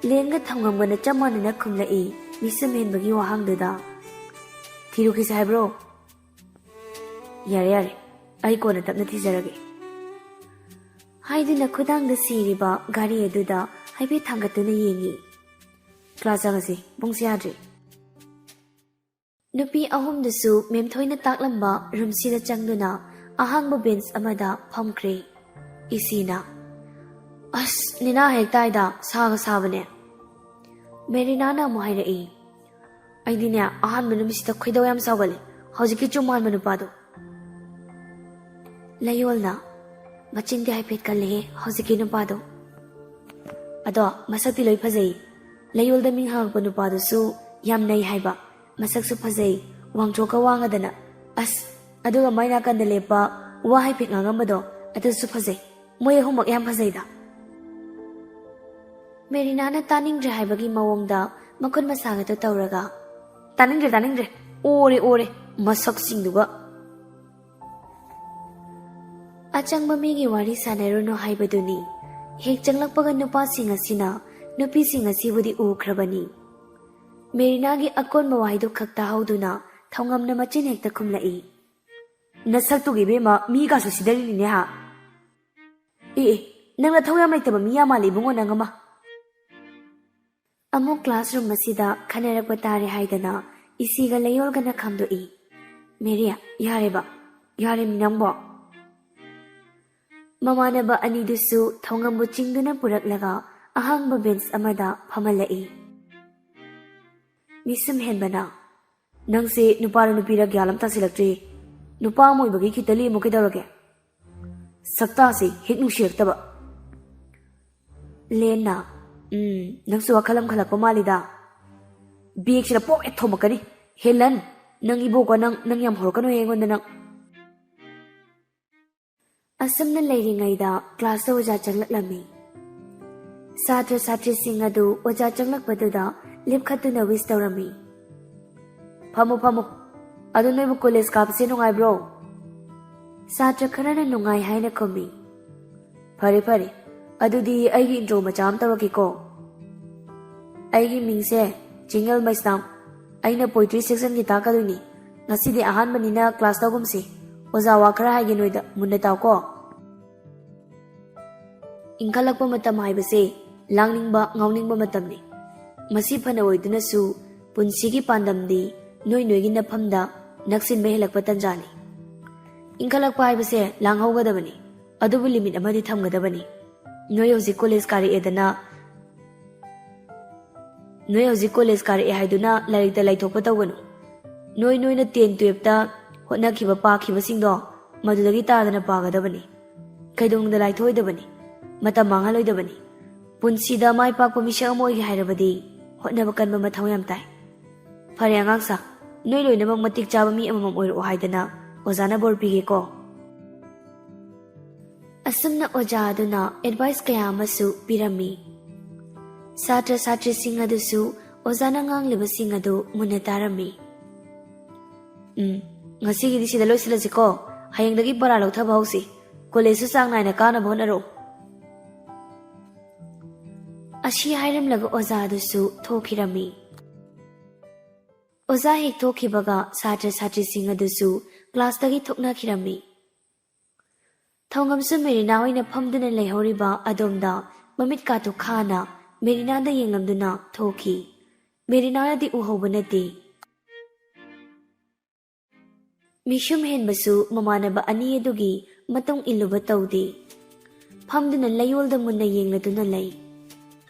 ꯂꯦꯟꯒ ꯊꯧꯉꯝꯒꯅ ꯆꯞ ꯃꯥꯟꯅꯅ ꯈꯨꯝꯂꯛꯏ ꯃꯤꯁꯝ ꯍꯦꯟꯕꯒꯤ ꯋꯥꯍꯪꯗꯨꯗ꯫ "ꯊꯤꯔꯨꯈꯤꯁꯦ ꯍꯥꯏꯕ꯭ꯔꯣ?" "ꯌꯥꯔꯦ, ꯌꯥꯔꯦ, ꯑꯩ ꯀꯣꯟꯅ ꯇꯞꯅ ꯊꯤꯖꯔꯒꯦ꯫" ꯍꯥꯏꯗꯨꯅ ꯈꯨꯗꯥꯡꯗ ꯁꯤꯔꯤꯕ ꯒꯥꯔꯤ ꯑꯗꯨꯗ ꯍꯥꯏꯐꯦꯠ ꯊꯥꯡꯒꯠꯇꯨꯅ ꯌꯦꯡꯉꯤ꯫ "ꯀ꯭ꯂꯥꯁ ꯆꯪꯉꯁꯤ, ꯄꯨꯡꯁꯦ ꯌꯥꯗ꯭ꯔꯤ꯫" ꯅꯨꯄꯤ ꯑꯍꯨꯝꯗꯨꯁꯨ ꯃꯦꯝꯊꯣꯏꯅ ꯇꯥꯛꯂꯝꯕ ꯔꯨꯝꯁꯤꯗ ꯆꯪꯗꯨꯅ ꯑꯍꯥꯡꯕ ꯕꯦꯟꯆ ꯑꯃꯗ ꯐꯝꯈ꯭ꯔꯦ꯫ ꯏꯁꯤꯅ, "ꯑꯁ, ꯅꯤꯅꯥ ꯍꯦꯛ ꯇꯥꯏꯗ, ꯁꯥꯒ ꯁꯥꯕꯅꯦ꯫" ꯃꯦꯔꯤꯅꯥꯅ ꯑꯃꯨꯛ ꯍꯥꯏꯔꯛꯏ, "ꯑꯩꯗꯤꯅꯦ, ꯑꯍꯥꯟꯕ ꯅꯨꯃꯤꯠꯁꯤꯗ ꯈꯣꯏꯗꯧ ꯌꯥꯝ ꯁꯥꯎꯒꯠꯂꯦ, ꯍꯧꯖꯤꯛꯀꯤ ꯆꯨꯝ ꯃꯥꯟꯕ ꯅꯨꯄꯥꯗꯣ꯫" ꯂꯩꯌꯣꯜꯅ, "ꯃꯆꯤꯟꯗꯤ ꯍꯥꯏꯐꯦꯠ ꯀꯜꯂꯦꯍꯦ ꯍꯧꯖꯤꯛꯀꯤ ꯅꯨꯄꯥꯗꯣ꯫ ꯑꯗꯣ ꯃꯁꯛꯇꯤ ꯂꯣꯏ ꯐꯖꯩ꯫ ꯂꯩꯌꯣꯜꯗ ꯃꯤ ꯍꯪꯉꯛꯄ ꯅꯨꯄꯥꯗꯨꯁꯨ ꯌꯥꯝ ꯅꯩ ꯍꯥꯏꯕ, ꯃꯁꯛꯁꯨ ꯐꯖꯩ, ꯋꯥꯡꯊ꯭ꯔꯣꯛꯀ ꯋꯥꯡꯉꯗꯅ꯫ ꯑꯁ, ꯑꯗꯨꯒ ꯃꯥꯏ ꯅꯥꯀꯟꯗ ꯂꯦꯞꯄ ꯋꯥ ꯍꯥꯏꯐꯦꯠ ꯉꯥꯡꯉꯝꯕꯗꯣ, ꯑꯗꯨꯁꯨ ꯐꯖꯩ꯫ ꯃꯣꯏ ꯑꯍꯨꯝꯃꯛ ꯌꯥꯝ ꯐꯖꯩꯗ꯫" ꯃꯦꯔꯤꯅꯥꯅ ꯇꯥꯅꯤꯡꯗ꯭ꯔꯦ ꯍꯥꯏꯕꯒꯤ ꯃꯑꯣꯡꯗ ꯃꯈꯨꯠ ꯃꯁꯥꯒꯗꯣ ꯇꯧꯔꯒ, "ꯇꯥꯅꯤꯡꯗ꯭ꯔꯦ, ꯇꯥꯅꯤꯡꯗ꯭ꯔꯦ꯫ ꯑꯣꯔꯦ, ꯑꯣꯔꯦ, ꯃꯁꯛꯁꯤꯡꯗꯨꯒ꯫" ꯑꯆꯪꯕ ꯃꯤꯒꯤ ꯋꯥꯔꯤ ꯁꯥꯟꯅꯔꯨꯅꯨ ꯍꯥꯏꯕꯗꯨꯅꯤ꯫ ꯍꯦꯛ ꯆꯪꯂꯛꯄꯒ ꯅꯨꯄꯥꯁꯤꯡ ꯑꯁꯤꯅ ꯅꯨꯄꯤꯁꯤꯡ ꯑꯁꯤꯕꯨꯗꯤ ꯎꯈ꯭ꯔꯕꯅꯤ꯫ ꯃꯦꯔꯤꯅꯥꯒꯤ ꯑꯀꯣꯟꯕ ꯋꯥꯍꯩꯗꯨ ꯈꯛ ꯇꯥꯍꯧꯗꯨꯅ ꯊꯧꯉꯝꯅ ꯃꯆꯤꯟ ꯍꯦꯛꯇ ꯈꯨꯝꯂꯛꯏ꯫ "ꯅꯁꯛꯇꯨꯒ ꯏꯕꯦꯝꯃ, ꯃꯤꯒꯥꯁꯨ ꯁꯤꯗꯔꯤꯅꯤꯅꯦ ꯍꯥ?" "ꯑꯦ, ꯑꯦ, ꯅꯪꯅ ꯊꯧ ꯌꯥꯝ ꯂꯩꯇꯕ ꯃꯤ ꯌꯥꯝ ꯃꯥꯜꯂꯦ ꯏꯕꯨꯡꯉꯣ ꯅꯪ ꯑꯃ꯫" ꯑꯃꯨꯛ ꯀ꯭ꯂꯥꯁꯔꯨꯝ ꯑꯁꯤꯗ ꯈꯟꯅꯔꯛꯄ ꯇꯥꯔꯦ ꯍꯥꯏꯗꯅ ꯏꯁꯤꯒ ꯂꯩꯌꯣꯜꯒꯅ ꯈꯥꯝꯗꯣꯛꯏ꯫ "ꯃꯦꯔꯤ, ꯌꯥꯔꯦꯕ, ꯌꯥꯔꯦꯃꯤ ꯅꯪꯕꯣ꯫" ꯃꯃꯥꯟꯅꯕ ꯑꯅꯤꯗꯨꯁꯨ ꯊꯧꯉꯝꯕꯨ ꯆꯤꯡꯗꯨꯅ ꯄꯨꯔꯛꯂꯒ ꯑꯍꯥꯡꯕ ꯕꯦꯟꯆ ꯑꯃꯗ ꯐꯝꯍꯜꯂꯛꯏ꯫ ꯃꯤꯁꯨꯝ ꯍꯦꯟꯕꯅ, "ꯅꯪꯁꯦ ꯅꯨꯄꯥꯔ ꯅꯨꯄꯤꯔ ꯒ꯭ꯌꯥꯟ ꯑꯃ ꯇꯥꯁꯤꯜꯂꯛꯇ꯭ꯔꯦ꯫ ꯅꯨꯄꯥ ꯑꯃ ꯑꯣꯏꯕꯒꯤ ꯈꯤꯇ ꯂꯦꯝꯃꯨ ꯀꯩꯗꯧꯔꯒꯦ?" ꯁꯛꯇꯥꯁꯤ ꯍꯦꯛ ꯅꯨꯡꯁꯤꯔꯛꯇꯕ꯫ ꯂꯦꯟꯅ, "ꯎꯝ, ꯅꯪꯁꯨ ꯋꯥꯈꯜ ꯑꯃ ꯈꯜꯂꯛꯄ ꯃꯥꯜꯂꯤꯗ꯫ ꯕꯦꯒꯁꯤꯗ ꯄꯣꯛ ꯍꯦꯛ ꯊꯣꯝꯃꯛꯀꯅꯤ꯫ ꯍꯦꯂꯟ, ꯅꯪ ꯏꯕꯣꯛꯀ ꯅꯪ, ꯅꯪ ꯌꯥꯝ ꯍꯧꯔꯛꯀꯅꯨꯍꯦ ꯑꯩꯉꯣꯟꯗ ꯅꯪ꯫" ꯑꯁꯨꯝꯅ ꯂꯩꯔꯤꯉꯩꯗ ꯀ꯭ꯂꯥꯁꯇ ꯑꯣꯖꯥ ꯆꯪꯂꯛꯂꯝꯃꯤ꯫ ꯁꯥꯇ꯭ꯔ ꯁꯥꯇ꯭ꯔꯤꯁꯤꯡ ꯑꯗꯨ ꯑꯣꯖꯥ ꯆꯪꯂꯛꯄꯗꯨꯗ ꯂꯦꯞꯈꯠꯇꯨꯅ ꯋꯤꯁ ꯇꯧꯔꯝꯃꯤ꯫ "ꯐꯝꯃꯨ, ꯐꯝꯃꯨ꯫ ꯑꯗꯨ ꯅꯣꯏꯕꯨ ꯀꯣꯂꯦꯖ ꯀꯥꯕꯁꯦ ꯅꯨꯡꯉꯥꯏꯕ꯭ꯔꯣ?" ꯁꯥꯇ꯭ꯔ ꯈꯔꯅ ꯅꯨꯡꯉꯥꯏ ꯍꯥꯏꯅ ꯈꯨꯝꯃꯤ꯫ "ꯐꯔꯦ, ꯐꯔꯦ꯫ ꯑꯗꯨꯗꯤ ꯑꯩꯒꯤ ꯏꯟꯇ꯭ꯔꯣ ꯃꯆꯥ ꯑꯃ ꯇꯧꯔꯛꯀꯦꯀꯣ꯫ ꯑꯩꯒꯤ ꯃꯤꯡꯁꯦ ꯆꯤꯡꯉꯦꯜ ꯃꯩꯁꯅꯥꯝ꯫ ꯑꯩꯅ ꯄꯣꯏꯇ꯭ꯔꯤ ꯁꯦꯛꯁꯟꯒꯤ ꯇꯥꯛꯀꯗꯣꯏꯅꯤ꯫ ꯉꯁꯤꯗꯤ ꯑꯍꯥꯟꯕꯅꯤꯅ ꯀ꯭ꯂꯥꯁ ꯇꯧꯒꯨꯝꯁꯤ꯫ ꯑꯣꯖꯥ ꯋꯥ ꯈꯔ ꯍꯥꯏꯒꯦ ꯅꯣꯏꯗ, ꯃꯨꯟꯅ ꯇꯥꯎꯀꯣ꯫" ꯏꯟꯈꯠꯂꯛꯄ ꯃꯇꯝ ꯍꯥꯏꯕꯁꯦ ꯂꯥꯡꯅꯤꯡꯕ, ꯉꯥꯎꯅꯤꯡꯕ ꯃꯇꯝꯅꯤ꯫ ꯃꯁꯤ ꯐꯅ ꯑꯣꯏꯗꯨꯅꯁꯨ ꯄꯨꯟꯁꯤꯒꯤ ꯄꯥꯟꯗꯝꯗꯤ ꯅꯣꯏ ꯅꯣꯏꯒꯤ ꯅꯐꯝꯗ ꯅꯛꯁꯤꯟꯕ ꯍꯦꯜꯂꯛꯄ ꯇꯟꯖꯥꯅꯤ꯫ ꯏꯟꯈꯠꯂꯛꯄ ꯍꯥꯏꯕꯁꯦ ꯂꯥꯡꯍꯧꯒꯗꯕꯅꯤ, ꯑꯗꯨꯕꯨ ꯂꯤꯃꯤꯠ ꯑꯃꯗꯤ ꯊꯝꯒꯗꯕꯅꯤ꯫ ꯅꯣꯏ ꯍꯧꯖꯤꯛ ꯀꯣꯂꯦꯖ ꯀꯥꯔꯛꯑꯦꯗꯅ, ꯅꯣꯏ ꯍꯧꯖꯤꯛ ꯀꯣꯂꯦꯖ ꯀꯥꯔꯛꯑꯦ ꯍꯥꯏꯗꯨꯅ ꯂꯥꯏꯔꯤꯛꯇ ꯂꯥꯏꯊꯣꯛꯄ ꯇꯧꯒꯅꯨ꯫ ꯅꯣꯏ ꯅꯣꯏꯅ ꯇꯦꯟ ꯇꯨꯌꯦꯜꯞꯇ ꯍꯣꯠꯅꯈꯤꯕ, ꯄꯥꯈꯤꯕꯁꯤꯡꯗꯣ ꯃꯗꯨꯗꯒꯤ ꯇꯥꯗꯅ ꯄꯥꯒꯗꯕꯅꯤ꯫ ꯀꯩꯗꯧꯅꯨꯡꯗ ꯂꯥꯏꯊꯣꯛꯑꯣꯏꯗꯕꯅꯤ꯫ ꯃꯇꯝ ꯃꯥꯡꯍꯜꯂꯣꯏꯗꯕꯅꯤ꯫ ꯄꯨꯟꯁꯤꯗ ꯃꯥꯏ ꯄꯥꯛꯄ ꯃꯤꯁꯛ ꯑꯃ ꯑꯣꯏꯒꯦ ꯍꯥꯏꯔꯕꯗꯤ ꯍꯣꯠꯅꯕ ꯀꯟꯕ ꯃꯊꯧ ꯌꯥꯝ ꯇꯥꯏ꯫ ꯐꯔꯦ ꯑꯉꯥꯡꯁꯥ, ꯅꯣꯏ ꯂꯣꯏꯅꯃꯛ ꯃꯇꯤꯛ ꯆꯥꯕ ꯃꯤ ꯑꯃꯃꯝ ꯑꯣꯏꯔꯛꯑꯣ ꯍꯥꯏꯗꯅ ꯑꯣꯖꯥꯅ ꯕꯣꯔ ꯄꯤꯒꯦꯀꯣ꯫ ꯑꯁꯨꯝꯅ ꯑꯣꯖꯥ ꯑꯗꯨꯅ ꯑꯦꯗꯚꯥꯏꯁ ꯀꯌꯥ ꯑꯃꯁꯨ ꯄꯤꯔꯝꯃꯤ꯫ ꯁꯥꯇ꯭ꯔ ꯁꯥꯇ꯭ꯔꯤꯁꯤꯡ ꯑꯗꯨꯁꯨ ꯑꯣꯖꯥꯅ ꯉꯥꯡꯂꯤꯕꯁꯤꯡ ꯑꯗꯨ ꯃꯨꯟꯅ ꯇꯥꯔꯝꯃꯤ꯫ "ꯎꯝ, ꯉꯁꯤꯒꯤꯗꯤ ꯁꯤꯗ ꯂꯣꯏꯁꯤꯜꯂꯁꯤꯀꯣ꯫ ꯍꯌꯦꯡꯗꯒꯤ ꯄꯔꯥ ꯂꯧꯊꯕ ꯍꯧꯁꯤ꯫ ꯀꯣꯂꯦꯖꯁꯨ ꯆꯥꯡ ꯅꯥꯏꯅ ꯀꯥꯅꯕ ꯍꯣꯠꯅꯔꯛꯎ꯫" ꯑꯁꯤ ꯍꯥꯏꯔꯝꯂꯒ ꯑꯣꯖꯥ ꯑꯗꯨꯁꯨ ꯊꯣꯛꯈꯤꯔꯝꯃꯤ꯫ ꯑꯣꯖꯥ ꯍꯦꯛ ꯊꯣꯛꯈꯤꯕꯒ ꯁꯥꯇ꯭ꯔ ꯁꯥꯇ꯭ꯔꯤꯁꯤꯡ ꯑꯗꯨꯁꯨ ꯀ꯭ꯂꯥꯁꯇꯒꯤ ꯊꯣꯛꯅꯈꯤꯔꯝꯃꯤ꯫ ꯊꯧꯉꯝꯁꯨ ꯃꯦꯔꯤꯅꯥ ꯍꯣꯏꯅ ꯐꯝꯗꯨꯅ ꯂꯩꯍꯧꯔꯤꯕ ꯑꯗꯣꯝꯗ ꯃꯃꯤꯠ ꯀꯥꯊꯣꯛ ꯈꯥꯅ ꯃꯦꯔꯤꯅꯥꯗ ꯌꯦꯡꯂꯝꯗꯨꯅ ꯊꯣꯛꯈꯤ꯫ ꯃꯦꯔꯤꯅꯥꯅꯗꯤ ꯎꯍꯧꯕ ꯅꯠꯇꯦ꯫ ꯃꯤꯁꯨꯝ ꯍꯦꯟꯕꯁꯨ ꯃꯃꯥꯟꯅꯕ ꯑꯅꯤ ꯑꯗꯨꯒꯤ ꯃꯇꯨꯡ ꯏꯜꯂꯨꯕ ꯇꯧꯗꯦ꯫ ꯐꯝꯗꯨꯅ ꯂꯩꯌꯣꯜꯗ ꯃꯨꯟꯅ ꯌꯦꯡꯂꯗꯨꯅ ꯂꯩ꯫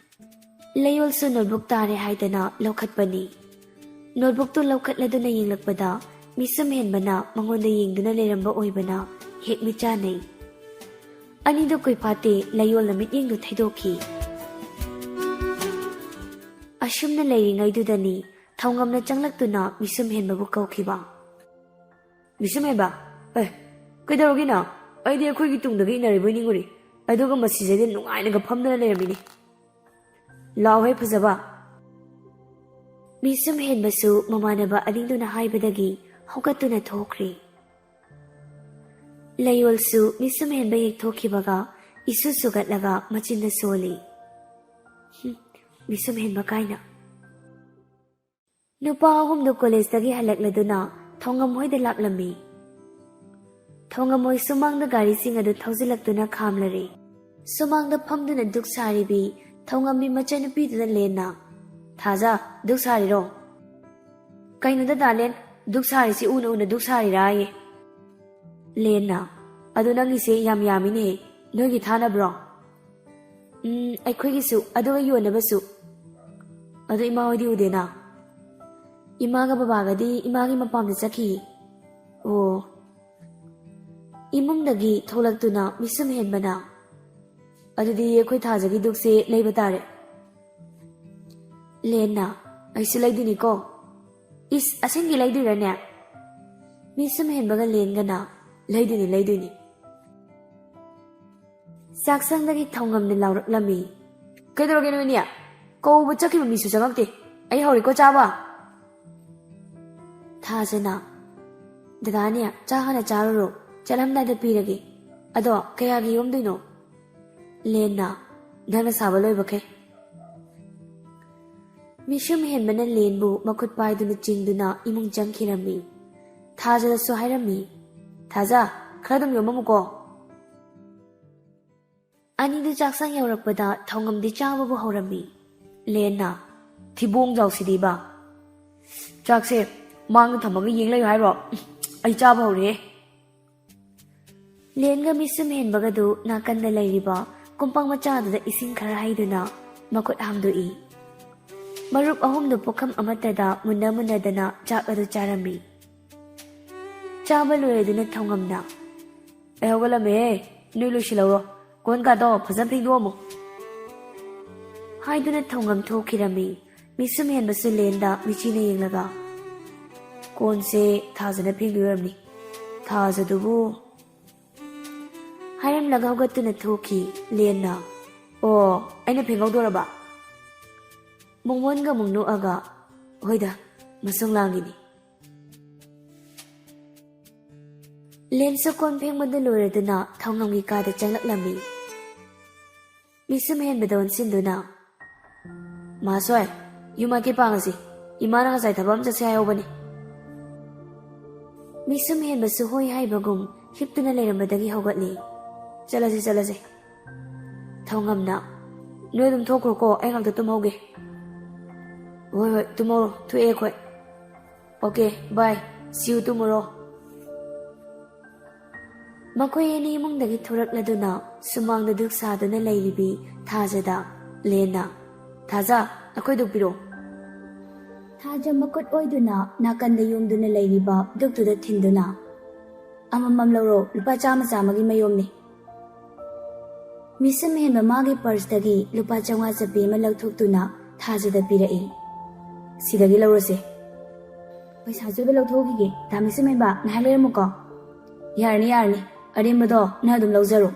ꯂꯩꯌꯣꯜꯁꯨ ꯅꯣꯠꯕꯨꯛ ꯇꯥꯔꯦ ꯍꯥꯏꯗꯅ ꯂꯧꯈꯠꯄꯅꯤ꯫ ꯅꯣꯠꯕꯨꯛꯇꯨ ꯂꯧꯈꯠꯂꯗꯨꯅ ꯌꯦꯡꯂꯛꯄꯗ ꯃꯤꯁꯨꯝ ꯍꯦꯟꯕꯅ ꯃꯉꯣꯟꯗ ꯌꯦꯡꯗꯨꯅ ꯂꯩꯔꯝꯕ ꯑꯣꯏꯕꯅ ꯍꯦꯛ ꯃꯤꯠꯆꯥꯅꯩ꯫ ꯑꯅꯤꯗꯨ ꯀꯨꯏꯐꯥꯠꯇꯦ ꯂꯩꯌꯣꯜꯅ ꯃꯤꯠꯌꯦꯡꯗꯨ ꯊꯩꯗꯣꯛꯈꯤ꯫ ꯑꯁꯨꯝꯅ ꯂꯩꯔꯤꯉꯩꯗꯨꯗꯅꯤ ꯊꯧꯉꯝꯅ ꯆꯪꯂꯛꯇꯨꯅ ꯃꯤꯁꯨꯝ ꯍꯦꯟꯕꯕꯨ ꯀꯧꯈꯤꯕ꯫ "ꯃꯤꯁꯨꯝ ꯍꯦꯟꯕ, ꯑꯦ, ꯀꯩꯗꯧꯔꯒꯦ ꯅꯪ? ꯑꯩꯗꯤ ꯑꯩꯈꯣꯏꯒꯤ ꯇꯨꯡꯗꯒꯤ ꯏꯟꯅꯔꯤꯕꯣꯏ ꯅꯤꯡꯉꯨꯔꯤ, ꯑꯗꯨꯒ ꯃꯁꯤꯗꯗꯤ ꯅꯨꯡꯉꯥꯏꯅꯒ ꯐꯝꯗꯅ ꯂꯩꯔꯝꯃꯤꯅꯤ꯫ ꯂꯥꯎꯍꯦ ꯐꯖꯕ!" ꯃꯤꯁꯨꯝ ꯍꯦꯟꯕꯁꯨ ꯃꯃꯥꯟꯅꯕ ꯑꯅꯤꯗꯨꯅ ꯍꯥꯏꯕꯗꯒꯤ ꯍꯧꯒꯠꯇꯨꯅ ꯊꯣꯛꯈ꯭ꯔꯦ꯫ ꯂꯩꯌꯣꯜꯁꯨ ꯃꯤꯁꯨꯝ ꯍꯦꯟꯕ ꯍꯦꯛ ꯊꯣꯛꯈꯤꯕꯒ ꯏꯁꯨ ꯁꯨꯒꯠꯂꯒ ꯃꯆꯤꯟꯗ ꯁꯣꯜꯂꯤ꯫ "ꯍꯨꯝ, ꯃꯤꯁꯨꯝ ꯍꯦꯟꯕ ꯀꯥꯏꯅ!" ꯅꯨꯄꯥ ꯑꯍꯨꯝꯗꯨ ꯀꯣꯂꯦꯖꯇꯒꯤ ꯍꯜꯂꯛꯂꯗꯨꯅ ꯊꯧꯉꯝ ꯍꯣꯏꯗ ꯂꯥꯛꯂꯝꯃꯤ꯫ ꯊꯧꯉꯝ ꯍꯣꯏ ꯁꯨꯃꯥꯡꯗ ꯒꯥꯔꯤꯁꯤꯡ ꯑꯗꯨ ꯊꯧꯖꯤꯜꯂꯛꯇꯨꯅ ꯈꯥꯝꯂꯔꯦ꯫ ꯁꯨꯃꯥꯡꯗ ꯐꯝꯗꯨꯅ ꯗꯨꯛ ꯁꯥꯔꯤꯕꯤ ꯊꯧꯉꯝꯕꯤ ꯃꯆꯟꯅꯨꯄꯤꯗꯨꯅ ꯂꯦꯟꯅ, "ꯊꯥꯖ, ꯗꯨꯛ ꯁꯥꯔꯤꯔꯣ?" "ꯀꯩꯅꯣꯗ ꯗꯥꯂꯦꯟ, ꯗꯨꯛ ꯁꯥꯔꯤꯁꯤ ꯎꯅ ꯎꯅ ꯗꯨꯛ ꯁꯥꯔꯤꯔꯥꯌꯦ?" ꯂꯦꯟꯅ, "ꯑꯗꯨ ꯅꯪꯒꯤꯁꯦ ꯌꯥꯝ ꯌꯥꯝꯃꯤꯅꯦ, ꯅꯣꯏꯒꯤ ꯊꯥꯅꯕ꯭ꯔꯣ?" "ꯎꯝ, ꯑꯩꯈꯣꯏꯒꯤꯁꯨ, ꯑꯗꯨꯒ ꯌꯣꯟꯅꯕꯁꯨ꯫" "ꯑꯗꯨ ꯏꯃꯥ ꯍꯣꯏꯗꯤ ꯎꯗꯦꯅ?" "ꯏꯃꯥꯒ ꯕꯕꯥꯒꯗꯤ ꯏꯃꯥꯒꯤ ꯃꯄꯥꯝꯗ ꯆꯠꯈꯤ꯫" "ꯑꯣ꯫" ꯏꯃꯨꯡꯗꯒꯤ ꯊꯣꯛꯂꯛꯇꯨꯅ ꯃꯤꯁꯨꯝ ꯍꯦꯟꯕꯅ, "ꯑꯗꯨꯗꯤ ꯑꯩꯈꯣꯏ ꯊꯥꯖꯒꯤ ꯗꯨꯛꯁꯦ ꯂꯩꯕ ꯇꯥꯔꯦ꯫" ꯂꯦꯟꯅ, "ꯑꯩꯁꯨ ꯂꯩꯗꯣꯏꯅꯤꯀꯣ꯫" "ꯏꯁ, ꯑꯁꯦꯡꯒꯤ ꯂꯩꯗꯣꯏꯔꯅꯦ?" ꯃꯤꯁꯨꯝ ꯍꯦꯟꯕꯒ ꯂꯦꯟꯒꯅ, "ꯂꯩꯗꯣꯏꯅꯤ, ꯂꯩꯗꯣꯏꯅꯤ꯫" ꯆꯥꯛꯁꯪꯗꯒꯤ ꯊꯧꯉꯝꯅ ꯂꯥꯎꯔꯛꯂꯝꯃꯤ꯫ "ꯀꯩꯗꯧꯔꯒꯦ ꯅꯣꯏꯅꯤ? ꯀꯧꯕ ꯆꯠꯈꯤꯕ ꯃꯤꯁꯨ ꯆꯪꯉꯛꯇꯦ꯫ ꯑꯩ ꯍꯧꯔꯦꯀꯣ ꯆꯥꯕ꯫" ꯊꯥꯖꯅ, "ꯗꯗꯥꯅꯦ, ꯆꯥ ꯍꯥꯟꯅ ꯆꯥꯔꯨꯔꯣ, ꯆꯠꯂꯝꯗꯥꯏꯗ ꯄꯤꯔꯒꯦ꯫ ꯑꯗꯣ ꯀꯌꯥꯒꯤ ꯌꯣꯝꯗꯣꯏꯅꯣ?" ꯂꯦꯟꯅ, "ꯅꯪꯅ ꯁꯥꯕ ꯂꯣꯏꯕꯈꯩ꯫" ꯃꯤꯁꯨꯝ ꯍꯦꯟꯕꯅ ꯂꯦꯟꯕꯨ ꯃꯈꯨꯠ ꯄꯥꯏꯗꯨꯅ ꯆꯤꯡꯗꯨꯅ ꯏꯃꯨꯡ ꯆꯪꯈꯤꯔꯝꯃꯤ꯫ ꯊꯥꯖꯗꯁꯨ ꯍꯥꯏꯔꯝꯃꯤ, "ꯊꯥꯖ, ꯈꯔ ꯑꯗꯨꯝ ꯌꯣꯝꯃꯝꯃꯨꯀꯣ꯫" ꯑꯅꯤꯗꯨ ꯆꯥꯛꯁꯪ ꯌꯧꯔꯛꯄꯗ ꯊꯧꯉꯝꯗꯤ ꯆꯥꯕꯕꯨ ꯍꯧꯔꯝꯃꯤ꯫ ꯂꯦꯟꯅ, "ꯊꯤꯕꯣꯡ ꯆꯥꯎꯁꯤꯗꯤꯕ꯫ ꯆꯥꯛꯁꯦ ꯃꯥꯡꯗ ꯊꯝꯃꯒ ꯌꯦꯡ ꯂꯩꯌꯨ ꯍꯥꯏꯔꯣ? ꯑꯩ ꯆꯥꯕ ꯍꯧꯔꯦ꯫" ꯂꯦꯟꯒ ꯃꯤꯁꯨꯝ ꯍꯦꯟꯕꯒꯗꯨ ꯅꯥꯀꯟꯗ ꯂꯩꯔꯤꯕ ꯀꯣꯝꯄꯥꯛ ꯃꯆꯥꯗꯨꯗ ꯏꯁꯤꯡ ꯈꯔ ꯍꯩꯗꯨꯅ ꯃꯈꯨꯠ ꯍꯥꯝꯗꯣꯛꯏ꯫ ꯃꯔꯨꯞ ꯑꯍꯨꯝꯗꯨ ꯄꯨꯈꯝ ꯑꯃꯠꯇꯗ ꯃꯨꯟꯅ ꯃꯨꯟꯅꯗꯅ ꯆꯥꯛ ꯑꯗꯨ ꯆꯥꯔꯝꯃꯤ꯫ ꯆꯥꯕ ꯂꯣꯏꯔꯗꯨꯅ ꯊꯧꯉꯝꯅ, "ꯑꯩ ꯍꯧꯒꯠꯂꯝꯃꯦꯍꯦ, ꯅꯣꯏ ꯂꯣꯏꯁꯤꯜꯍꯧꯔꯣ, ꯀꯣꯟ ꯀꯥꯗꯣ ꯐꯖꯅ ꯐꯦꯡꯗꯣꯛꯑꯝꯃꯣ" ꯍꯥꯏꯗꯨꯅ ꯊꯧꯉꯝ ꯊꯣꯛꯈꯤꯔꯝꯃꯤ꯫ ꯃꯤꯁꯨꯝ ꯍꯦꯟꯕꯁꯨ ꯂꯦꯟꯗ ꯃꯤꯆꯤꯅ ꯌꯦꯡꯂꯒ, "ꯀꯣꯟꯁꯦ ꯊꯥꯖꯅ ꯐꯦꯡꯗꯣꯏ ꯑꯣꯏꯔꯝꯅꯤ꯫ ꯊꯥꯖꯗꯨꯕꯨ?" ꯍꯥꯏꯔꯝꯂꯒ ꯍꯧꯒꯠꯇꯨꯅ ꯊꯣꯛꯈꯤ꯫ ꯂꯦꯟꯅ, "ꯑꯣ, ꯑꯩꯅ ꯐꯦꯡꯍꯧꯗꯣꯔꯕ?" ꯃꯣꯃꯣꯟꯒ ꯑꯃꯨꯛ ꯅꯣꯛꯑꯒ, "ꯍꯣꯏꯗ, ꯃꯁꯨꯡ ꯂꯥꯡꯒꯤꯅꯤ"꯫ ꯂꯦꯟꯁꯨ ꯀꯣꯟ ꯐꯦꯡꯕꯗꯨ ꯂꯣꯏꯔꯗꯨꯅ ꯊꯧꯉꯝꯒꯤ ꯀꯥꯗ ꯆꯪꯂꯛꯂꯝꯃꯤ꯫ ꯃꯤꯁꯨꯝ ꯍꯦꯟꯕꯗ ꯑꯣꯟꯁꯤꯟꯗꯨꯅ, "ꯃꯥꯁꯣꯏ, ꯌꯨꯝ ꯃꯥꯏꯀꯩ ꯄꯥꯡꯉꯁꯤ꯫ ꯏꯃꯥꯅ ꯉꯁꯥꯏ ꯊꯕꯛ ꯑꯃ ꯆꯠꯁꯦ ꯍꯥꯏꯍꯧꯕꯅꯤ"꯫ ꯃꯤꯁꯨꯝ ꯍꯦꯟꯕꯁꯨ ꯍꯣꯏ ꯍꯥꯏꯕꯒꯨꯝ ꯍꯤꯞꯇꯨꯅ ꯂꯩꯔꯝꯕꯗꯒꯤ ꯍꯧꯒꯠꯂꯤ꯫ "ꯆꯠꯂꯁꯤ, ꯆꯠꯂꯁꯤ"꯫ ꯊꯧꯉꯝꯅ, "ꯅꯣꯏ ꯑꯗꯨꯝ ꯊꯣꯛꯈ꯭ꯔꯣꯀꯣ, ꯑꯩ ꯉꯥꯛꯇ ꯇꯨꯝꯍꯧꯒꯦ"꯫ "ꯍꯣꯏ, ꯍꯣꯏ, ꯇꯨꯝꯍꯧꯔꯣ, ꯊꯣꯛꯑꯦ ꯑꯩꯈꯣꯏ"꯫ "ꯑꯣꯀꯦ, ꯕꯥꯏ, ꯁꯤ ꯌꯨ, ꯇꯨꯝꯃꯨꯔꯣ"꯫ ꯃꯈꯣꯏ ꯑꯅꯤ ꯏꯃꯨꯡꯗꯒꯤ ꯊꯣꯔꯛꯂꯗꯨꯅ ꯁꯨꯃꯥꯡꯗ ꯙꯨꯛ ꯁꯥꯗꯨꯅ ꯂꯩꯔꯤꯕꯤ ꯊꯥꯖꯗ ꯂꯦꯟꯅ, "ꯊꯥꯖ, ꯑꯩꯈꯣꯏ ꯙꯨꯛ ꯄꯤꯔꯛꯑꯣ"꯫ ꯊꯥꯖ ꯃꯈꯨꯠ ꯑꯣꯏꯗꯨꯅ ꯅꯥꯀꯟꯗ ꯌꯣꯝꯗꯨꯅ ꯂꯩꯔꯤꯕ ꯙꯨꯛꯇꯨꯗ ꯊꯤꯟꯗꯨꯅ, "ꯑꯃꯃꯝ ꯂꯧꯔꯣ, ꯂꯨꯄꯥ ꯆꯥꯝꯃ ꯆꯥꯝꯃꯒꯤ ꯃꯌꯣꯝꯅꯤ"꯫ ꯃꯤꯁꯨꯝ ꯍꯦꯟꯕ ꯃꯥꯒꯤ ꯄꯔꯁꯇꯒꯤ ꯂꯨꯄꯥ ꯆꯥꯝꯃꯉꯥ ꯆꯞꯄꯤ ꯑꯃ ꯂꯧꯊꯣꯛꯇꯨꯅ ꯊꯥꯖꯗ ꯄꯤꯔꯛꯏ꯫ "ꯁꯤꯗꯒꯤ ꯂꯧꯔꯁꯦ"꯫ "ꯄꯩꯁꯥꯁꯨ ꯑꯣꯏꯕ ꯂꯧꯊꯣꯛꯈꯤꯒꯦ, ꯗꯥ ꯃꯤꯁꯨꯝ ꯍꯦꯟꯕ, ꯉꯥꯏꯍꯥꯛ ꯂꯩꯔꯝꯃꯨꯀꯣ"꯫ "ꯌꯥꯔꯅꯤ, ꯌꯥꯔꯅꯤ, ꯑꯔꯦꯝꯕꯗꯣ ꯅꯪ ꯑꯗꯨꯝ ꯂꯧꯖꯔꯣ"꯫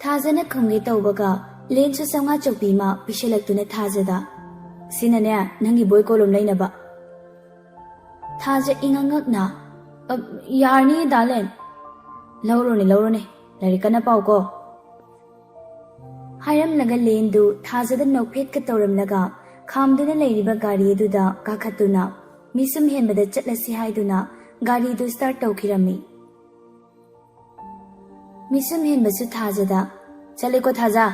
ꯊꯥꯖꯅ ꯈꯨꯝꯒꯦ ꯇꯧꯕꯒ ꯂꯦꯟꯁꯨ ꯆꯥꯝꯃꯉꯥ ꯆꯧꯄꯤ ꯑꯃ ꯄꯤꯁꯜꯂꯛꯇꯨꯅ ꯊꯥꯖꯗ, "ꯁꯤꯅꯅꯦ, ꯅꯪꯒꯤ ꯕꯣꯏ ꯀꯣꯂꯣꯝ ꯂꯩꯅꯕ"꯫ ꯊꯥꯖ ꯏꯉꯛ ꯉꯛꯅ, "ꯑ, ꯌꯥꯔꯅꯤ, ꯗꯥ ꯂꯦꯟ"꯫ "ꯂꯧꯔꯣꯅꯦ, ꯂꯧꯔꯣꯅꯦ, ꯂꯥꯏꯔꯤꯛ ꯀꯟꯅ ꯄꯥꯎꯀꯣ"꯫ ꯍꯥꯏꯔꯝꯂꯒ ꯂꯦꯟꯗꯨ ꯊꯥꯖꯗ ꯅꯣꯛꯐꯦꯠꯀ ꯇꯧꯔꯝꯂꯒ ꯈꯥꯝꯗꯨꯅ ꯂꯩꯔꯤꯕ ꯒꯥꯔꯤ ꯑꯗꯨꯗ ꯀꯥꯈꯠꯇꯨꯅ ꯃꯤꯁꯨꯝ ꯍꯦꯟꯕꯗ ꯆꯠꯂꯁꯤ ꯍꯥꯏꯗꯨꯅ ꯒꯥꯔꯤꯗꯨ ꯁ꯭ꯇꯥꯔꯠ ꯇꯧꯈꯤꯔꯝꯃꯤ꯫ ꯃꯤꯁꯨꯝ ꯍꯦꯟꯕꯁꯨ ꯊꯥꯖꯗ, "ꯆꯠꯂꯦꯀꯣ ꯊꯥꯖ"꯫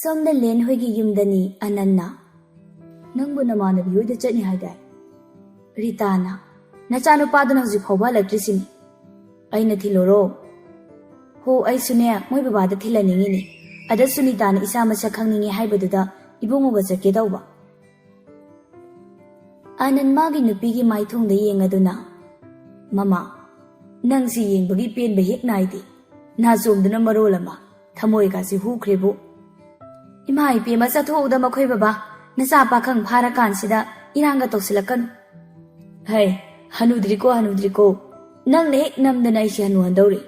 ꯁꯣꯝꯗ ꯂꯦꯟ ꯍꯣꯏꯒꯤ ꯌꯨꯝꯗꯅꯤ ꯑꯅꯟꯅ꯫ "ꯅꯪꯕꯨ ꯅꯃꯥꯟꯅꯕꯤ ꯍꯣꯏꯗ ꯆꯠꯅꯤ ꯍꯥꯏꯗꯥꯏ?" ꯔꯤꯇꯥꯅ꯫ "ꯅꯆꯥꯅꯨꯄꯥꯗꯨꯅ ꯍꯧꯖꯤꯛ ꯐꯥꯎꯕ ꯍꯜꯂꯛꯇ꯭ꯔꯤꯁꯤꯅꯤ꯫ ꯑꯩꯅ ꯊꯤꯜꯂꯨꯔꯣ?" "ꯍꯣ, ꯑꯩꯁꯨꯅꯦ ꯃꯣꯏ ꯕꯕꯥꯗ ꯊꯤꯜꯍꯟꯅꯤꯡꯉꯤꯅꯦ꯫ ꯑꯗ ꯁꯨꯅꯤꯇꯥꯅ ꯏꯁꯥ ꯃꯁꯛ ꯈꯪꯅꯤꯡꯉꯤ ꯍꯥꯏꯕꯗꯨꯗ ꯏꯕꯨꯡꯉꯣꯒ ꯆꯠꯀꯦ ꯇꯧꯕ꯫" ꯑꯥꯅꯟ ꯃꯥꯒꯤ ꯅꯨꯄꯤꯒꯤ ꯃꯥꯏꯊꯣꯡꯗ ꯌꯦꯡꯉꯗꯨꯅ, "ꯃꯃꯥ, ꯅꯪꯁꯤ ꯌꯦꯡꯕꯒꯤ ꯄꯦꯟꯕ ꯍꯦꯛ ꯅꯥꯏꯗꯦ꯫ ꯅꯥꯆꯣꯝꯗꯨꯅ ꯃꯔꯣꯜ ꯑꯃ, ꯊꯃꯣꯏꯒꯥꯁꯤ ꯍꯨꯈ꯭ꯔꯦꯕꯨ꯫" "ꯏꯃꯥ ꯏꯄꯦꯝꯃ, ꯆꯠꯊꯣꯛꯎꯗ ꯃꯈꯣꯏ ꯕꯕꯥ, ꯅꯆꯥ ꯄꯥꯈꯪ ꯐꯥꯔꯀꯥꯟꯁꯤꯗ ꯏꯔꯥꯡꯒ ꯇꯧꯁꯤꯜꯂꯛꯀꯅꯨ꯫" "ꯍꯩ, ꯍꯅꯨꯗ꯭ꯔꯤꯀꯣ, ꯍꯅꯨꯗ꯭ꯔꯤꯀꯣ꯫ ꯅꯪꯅ ꯍꯦꯛ ꯅꯝꯗꯅ ꯑꯩꯁꯦ ꯍꯅꯨꯍꯟꯗꯧꯔꯤ꯫"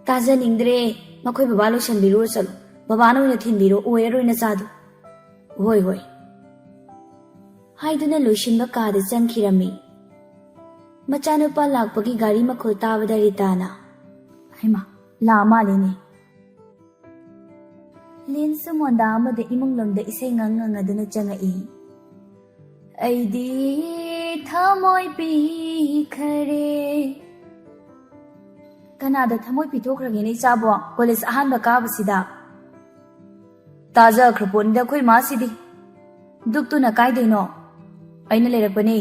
"ꯇꯥꯖꯅꯤꯡꯗ꯭ꯔꯦ꯫ ꯃꯈꯣꯏ ꯕꯕꯥ ꯂꯣꯏꯁꯟꯕꯤꯔꯨꯔꯣ ꯆꯠꯂꯣ꯫ ꯕꯕꯥꯅ ꯑꯣꯏꯅ ꯊꯤꯟꯕꯤꯔꯣ, ꯑꯣꯏꯔꯔꯣꯏ ꯅꯆꯥꯗꯣ꯫" "ꯍꯣꯏ, ꯍꯣꯏ꯫" ꯍꯥꯏꯗꯨꯅ ꯂꯣꯏꯁꯤꯟꯕ ꯀꯥꯗ ꯆꯪꯈꯤꯔꯝꯃꯤ꯫ ꯃꯆꯥꯅꯨꯄꯥ ꯂꯥꯛꯄꯒꯤ ꯒꯥꯔꯤ ꯃꯈꯣꯜ ꯇꯥꯕꯗ ꯔꯤꯇꯥꯅ, "ꯍꯩꯃꯥ, ꯂꯥꯛꯑ ꯃꯥꯜꯂꯦꯅꯦ꯫" ꯂꯦꯟꯁꯨ ꯃꯣꯟꯗꯥ ꯑꯃꯗ ꯏꯃꯨꯡ ꯂꯣꯝꯗ ꯏꯁꯩ ꯉꯪ ꯉꯪꯉꯗꯨꯅ ꯆꯪꯉꯛꯏ꯫ "ꯑꯩꯗꯤ ꯊꯃꯣꯏ ꯄꯤꯈꯔꯦ꯫" "ꯀꯅꯥꯗ ꯊꯃꯣꯏ ꯄꯤꯊꯣꯛꯈ꯭ꯔꯒꯦꯅꯦ ꯏꯆꯥꯕꯣ, ꯀꯣꯂꯦꯖ ꯑꯍꯥꯟꯕ ꯀꯥꯕꯁꯤꯗ?" "ꯇꯥꯖꯈ꯭ꯔ ꯄꯣꯠꯅꯤꯗ ꯑꯩꯈꯣꯏ ꯃꯥꯁꯤꯗꯤ꯫" "ꯗꯨꯛꯇꯨꯅ ꯀꯥꯏꯗꯩꯅꯣ?" "ꯑꯩꯅ ꯂꯩꯔꯛꯄꯅꯦ,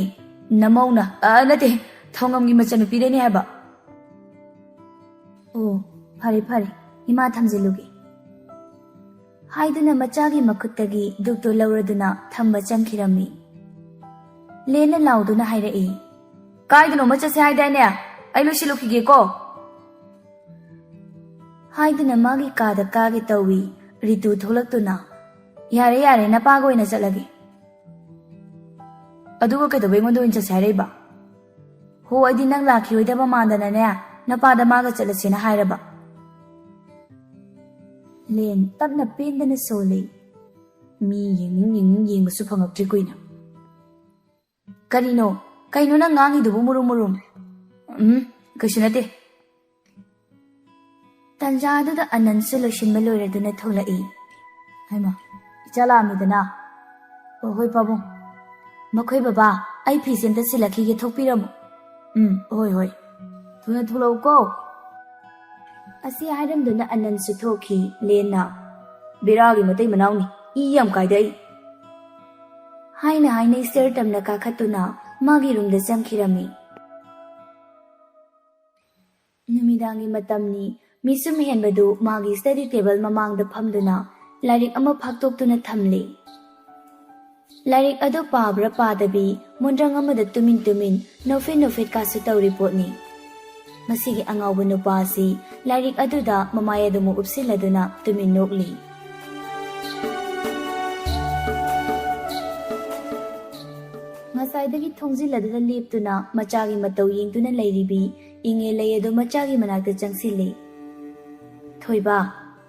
ꯅꯃꯧꯅ, ꯑ, ꯅꯠꯇꯦ, ꯊꯧꯉꯝꯒꯤ ꯃꯆꯟꯅꯨꯄꯤꯗꯩꯅꯦ ꯍꯥꯏꯕ꯫" "ꯑꯣ, ꯐꯔꯦ, ꯐꯔꯦ, ꯏꯃꯥ ꯊꯝꯖꯤꯜꯂꯨꯒꯦ꯫" ꯍꯥꯏꯗꯨꯅ ꯃꯆꯥꯒꯤ ꯃꯈꯨꯠꯇꯒꯤ ꯗꯨꯛꯇꯨ ꯂꯧꯔꯗꯨꯅ ꯊꯝꯕ ꯆꯪꯈꯤꯔꯝꯃꯤ꯫ ꯂꯦꯟꯅ ꯂꯥꯎꯗꯨꯅ ꯍꯥꯏꯔꯛꯏ, "ꯀꯥꯏꯗꯅꯣꯃ ꯆꯠꯁꯦ ꯍꯥꯏꯗꯥꯏꯅꯦ? ꯑꯩ ꯂꯣꯏꯁꯤꯜꯂꯨꯈꯤꯒꯦꯀꯣ꯫" ꯍꯥꯏꯗꯨꯅ ꯃꯥꯒꯤ ꯀꯥꯗ ꯀꯥꯒꯦ ꯇꯧꯏ꯫ ꯔꯤꯇꯨ ꯊꯣꯛꯂꯛꯇꯨꯅ, "ꯌꯥꯔꯦ, ꯌꯥꯔꯦ, ꯅꯄꯥꯒ ꯑꯣꯏꯅ ꯆꯠꯂꯒꯦ꯫" "ꯑꯗꯨꯒ ꯀꯩꯗꯧꯕꯩ ꯑꯩꯉꯣꯟꯗ ꯑꯣꯏꯅ ꯆꯠꯁꯦ ꯍꯥꯏꯔꯛꯏꯕ?" "ꯍꯣ, ꯑꯩꯗꯤ ꯅꯪ ꯂꯥꯛꯈꯤꯔꯣꯏꯗꯕ ꯃꯥꯟꯗꯅꯅꯦ, ꯅꯄꯥꯗ ꯃꯥꯒ ꯆꯠꯂꯁꯦꯅ ꯍꯥꯏꯔꯕ꯫" ꯂꯦꯟ ꯇꯞꯅ ꯄꯦꯟꯗꯅ ꯁꯣꯜꯂꯤ꯫ ꯃꯤ ꯌꯦꯡꯅꯤꯡ ꯌꯦꯡꯅꯤꯡ ꯌꯦꯡꯕꯁꯨ ꯐꯪꯉꯛꯇ꯭ꯔꯤ ꯀꯨꯏꯅ꯫ "ꯀꯔꯤꯅꯣ? ꯀꯩꯅꯣ ꯅꯪ ꯉꯥꯡꯉꯤꯗꯨꯕꯨ ꯃꯨꯔꯨꯝ ꯃꯨꯔꯨꯝ?" "ꯎꯝ, ꯀꯩꯁꯨ ꯅꯠꯇꯦ꯫" ꯇꯟꯖꯥꯗꯨꯗ ꯑꯅꯟꯁꯨ ꯂꯣꯏꯁꯤꯟꯕ ꯂꯣꯏꯔꯗꯨꯅ ꯊꯣꯛꯂꯛꯏ꯫ "ꯍꯩꯃꯥ, ꯏꯆꯥ ꯂꯥꯛꯑꯝꯃꯤꯗꯅ?" "ꯑꯣ, ꯍꯣꯏ ꯄꯥꯕꯨꯡ꯫" "ꯃꯈꯣꯏ ꯕꯕꯥ, ꯑꯩ ꯐꯤꯁꯦ ꯑꯝꯇ ꯁꯤꯜꯂꯛꯈꯤꯒꯦ, ꯊꯣꯛꯄꯤꯔꯝꯃꯣ꯫" "ꯎꯝ, ꯍꯣꯏ, ꯍꯣꯏ꯫ ꯊꯨꯅ ꯊꯣꯛꯂꯛꯎꯀꯣ꯫" ꯑꯁꯤ ꯍꯥꯏꯔꯝꯗꯨꯅ ꯑꯅꯟꯁꯨ ꯊꯣꯛꯈꯤ꯫ ꯂꯦꯟꯅ, "ꯕꯦꯔꯥꯒꯤ ꯃꯇꯩ ꯃꯅꯥꯎꯅꯤ, ꯏ ꯌꯥꯝ ꯀꯥꯏꯗ ꯑꯩ꯫" ꯍꯥꯏꯅ ꯍꯥꯏꯅ ꯏꯁꯇꯦꯌꯔ ꯇꯝꯅ ꯀꯥꯈꯠꯇꯨꯅ ꯃꯥꯒꯤ ꯔꯨꯝꯗ ꯆꯪꯈꯤꯔꯝꯃꯤ꯫ ꯅꯨꯃꯤꯗꯥꯡꯒꯤ ꯃꯇꯝꯅꯤ꯫ ꯃꯤꯁꯨꯝ ꯍꯦꯟꯕꯗꯨ ꯃꯥꯒꯤ ꯁ꯭ꯇꯗꯤ ꯇꯦꯕꯜ ꯃꯃꯥꯡꯗ ꯐꯝꯗꯨꯅ ꯂꯥꯏꯔꯤꯛ ꯑꯃ ꯐꯥꯛꯇꯣꯛꯇꯨꯅ ꯊꯝꯂꯤ꯫ ꯂꯥꯏꯔꯤꯛ ꯑꯗꯨ ꯄꯥꯕ꯭ꯔꯥ ꯄꯥꯗꯕꯤ ꯃꯣꯟꯗ꯭ꯔꯪ ꯑꯃꯗ ꯇꯨꯃꯤꯟ ꯇꯨꯃꯤꯟ ꯅꯣꯛꯐꯦꯠ ꯅꯣꯛꯐꯦꯠ ꯀꯥꯁꯨ ꯇꯧꯔꯤ ꯄꯣꯠꯅꯤ꯫ ꯃꯁꯤꯒꯤ ꯑꯉꯥꯎꯕ ꯅꯨꯄꯥ ꯑꯁꯤ ꯂꯥꯏꯔꯤꯛ ꯑꯗꯨꯗ ꯃꯃꯥꯏ ꯑꯗꯨꯃꯛ ꯎꯞꯁꯤꯜꯂꯗꯨꯅ ꯇꯨꯃꯤꯟ ꯅꯣꯛꯂꯤ꯫ ꯉꯁꯥꯏꯗꯒꯤ ꯊꯣꯡꯖꯤꯜ ꯑꯗꯨꯗ ꯂꯦꯞꯇꯨꯅ ꯃꯆꯥꯒꯤ ꯃꯇꯧ ꯌꯦꯡꯗꯨꯅ ꯂꯩꯔꯤꯕꯤ ꯏꯉꯦ ꯂꯩ ꯑꯗꯨ ꯃꯆꯥꯒꯤ ꯃꯅꯥꯛꯇ ꯆꯪꯁꯤꯜꯂꯤ꯫ "ꯊꯣꯏꯕ,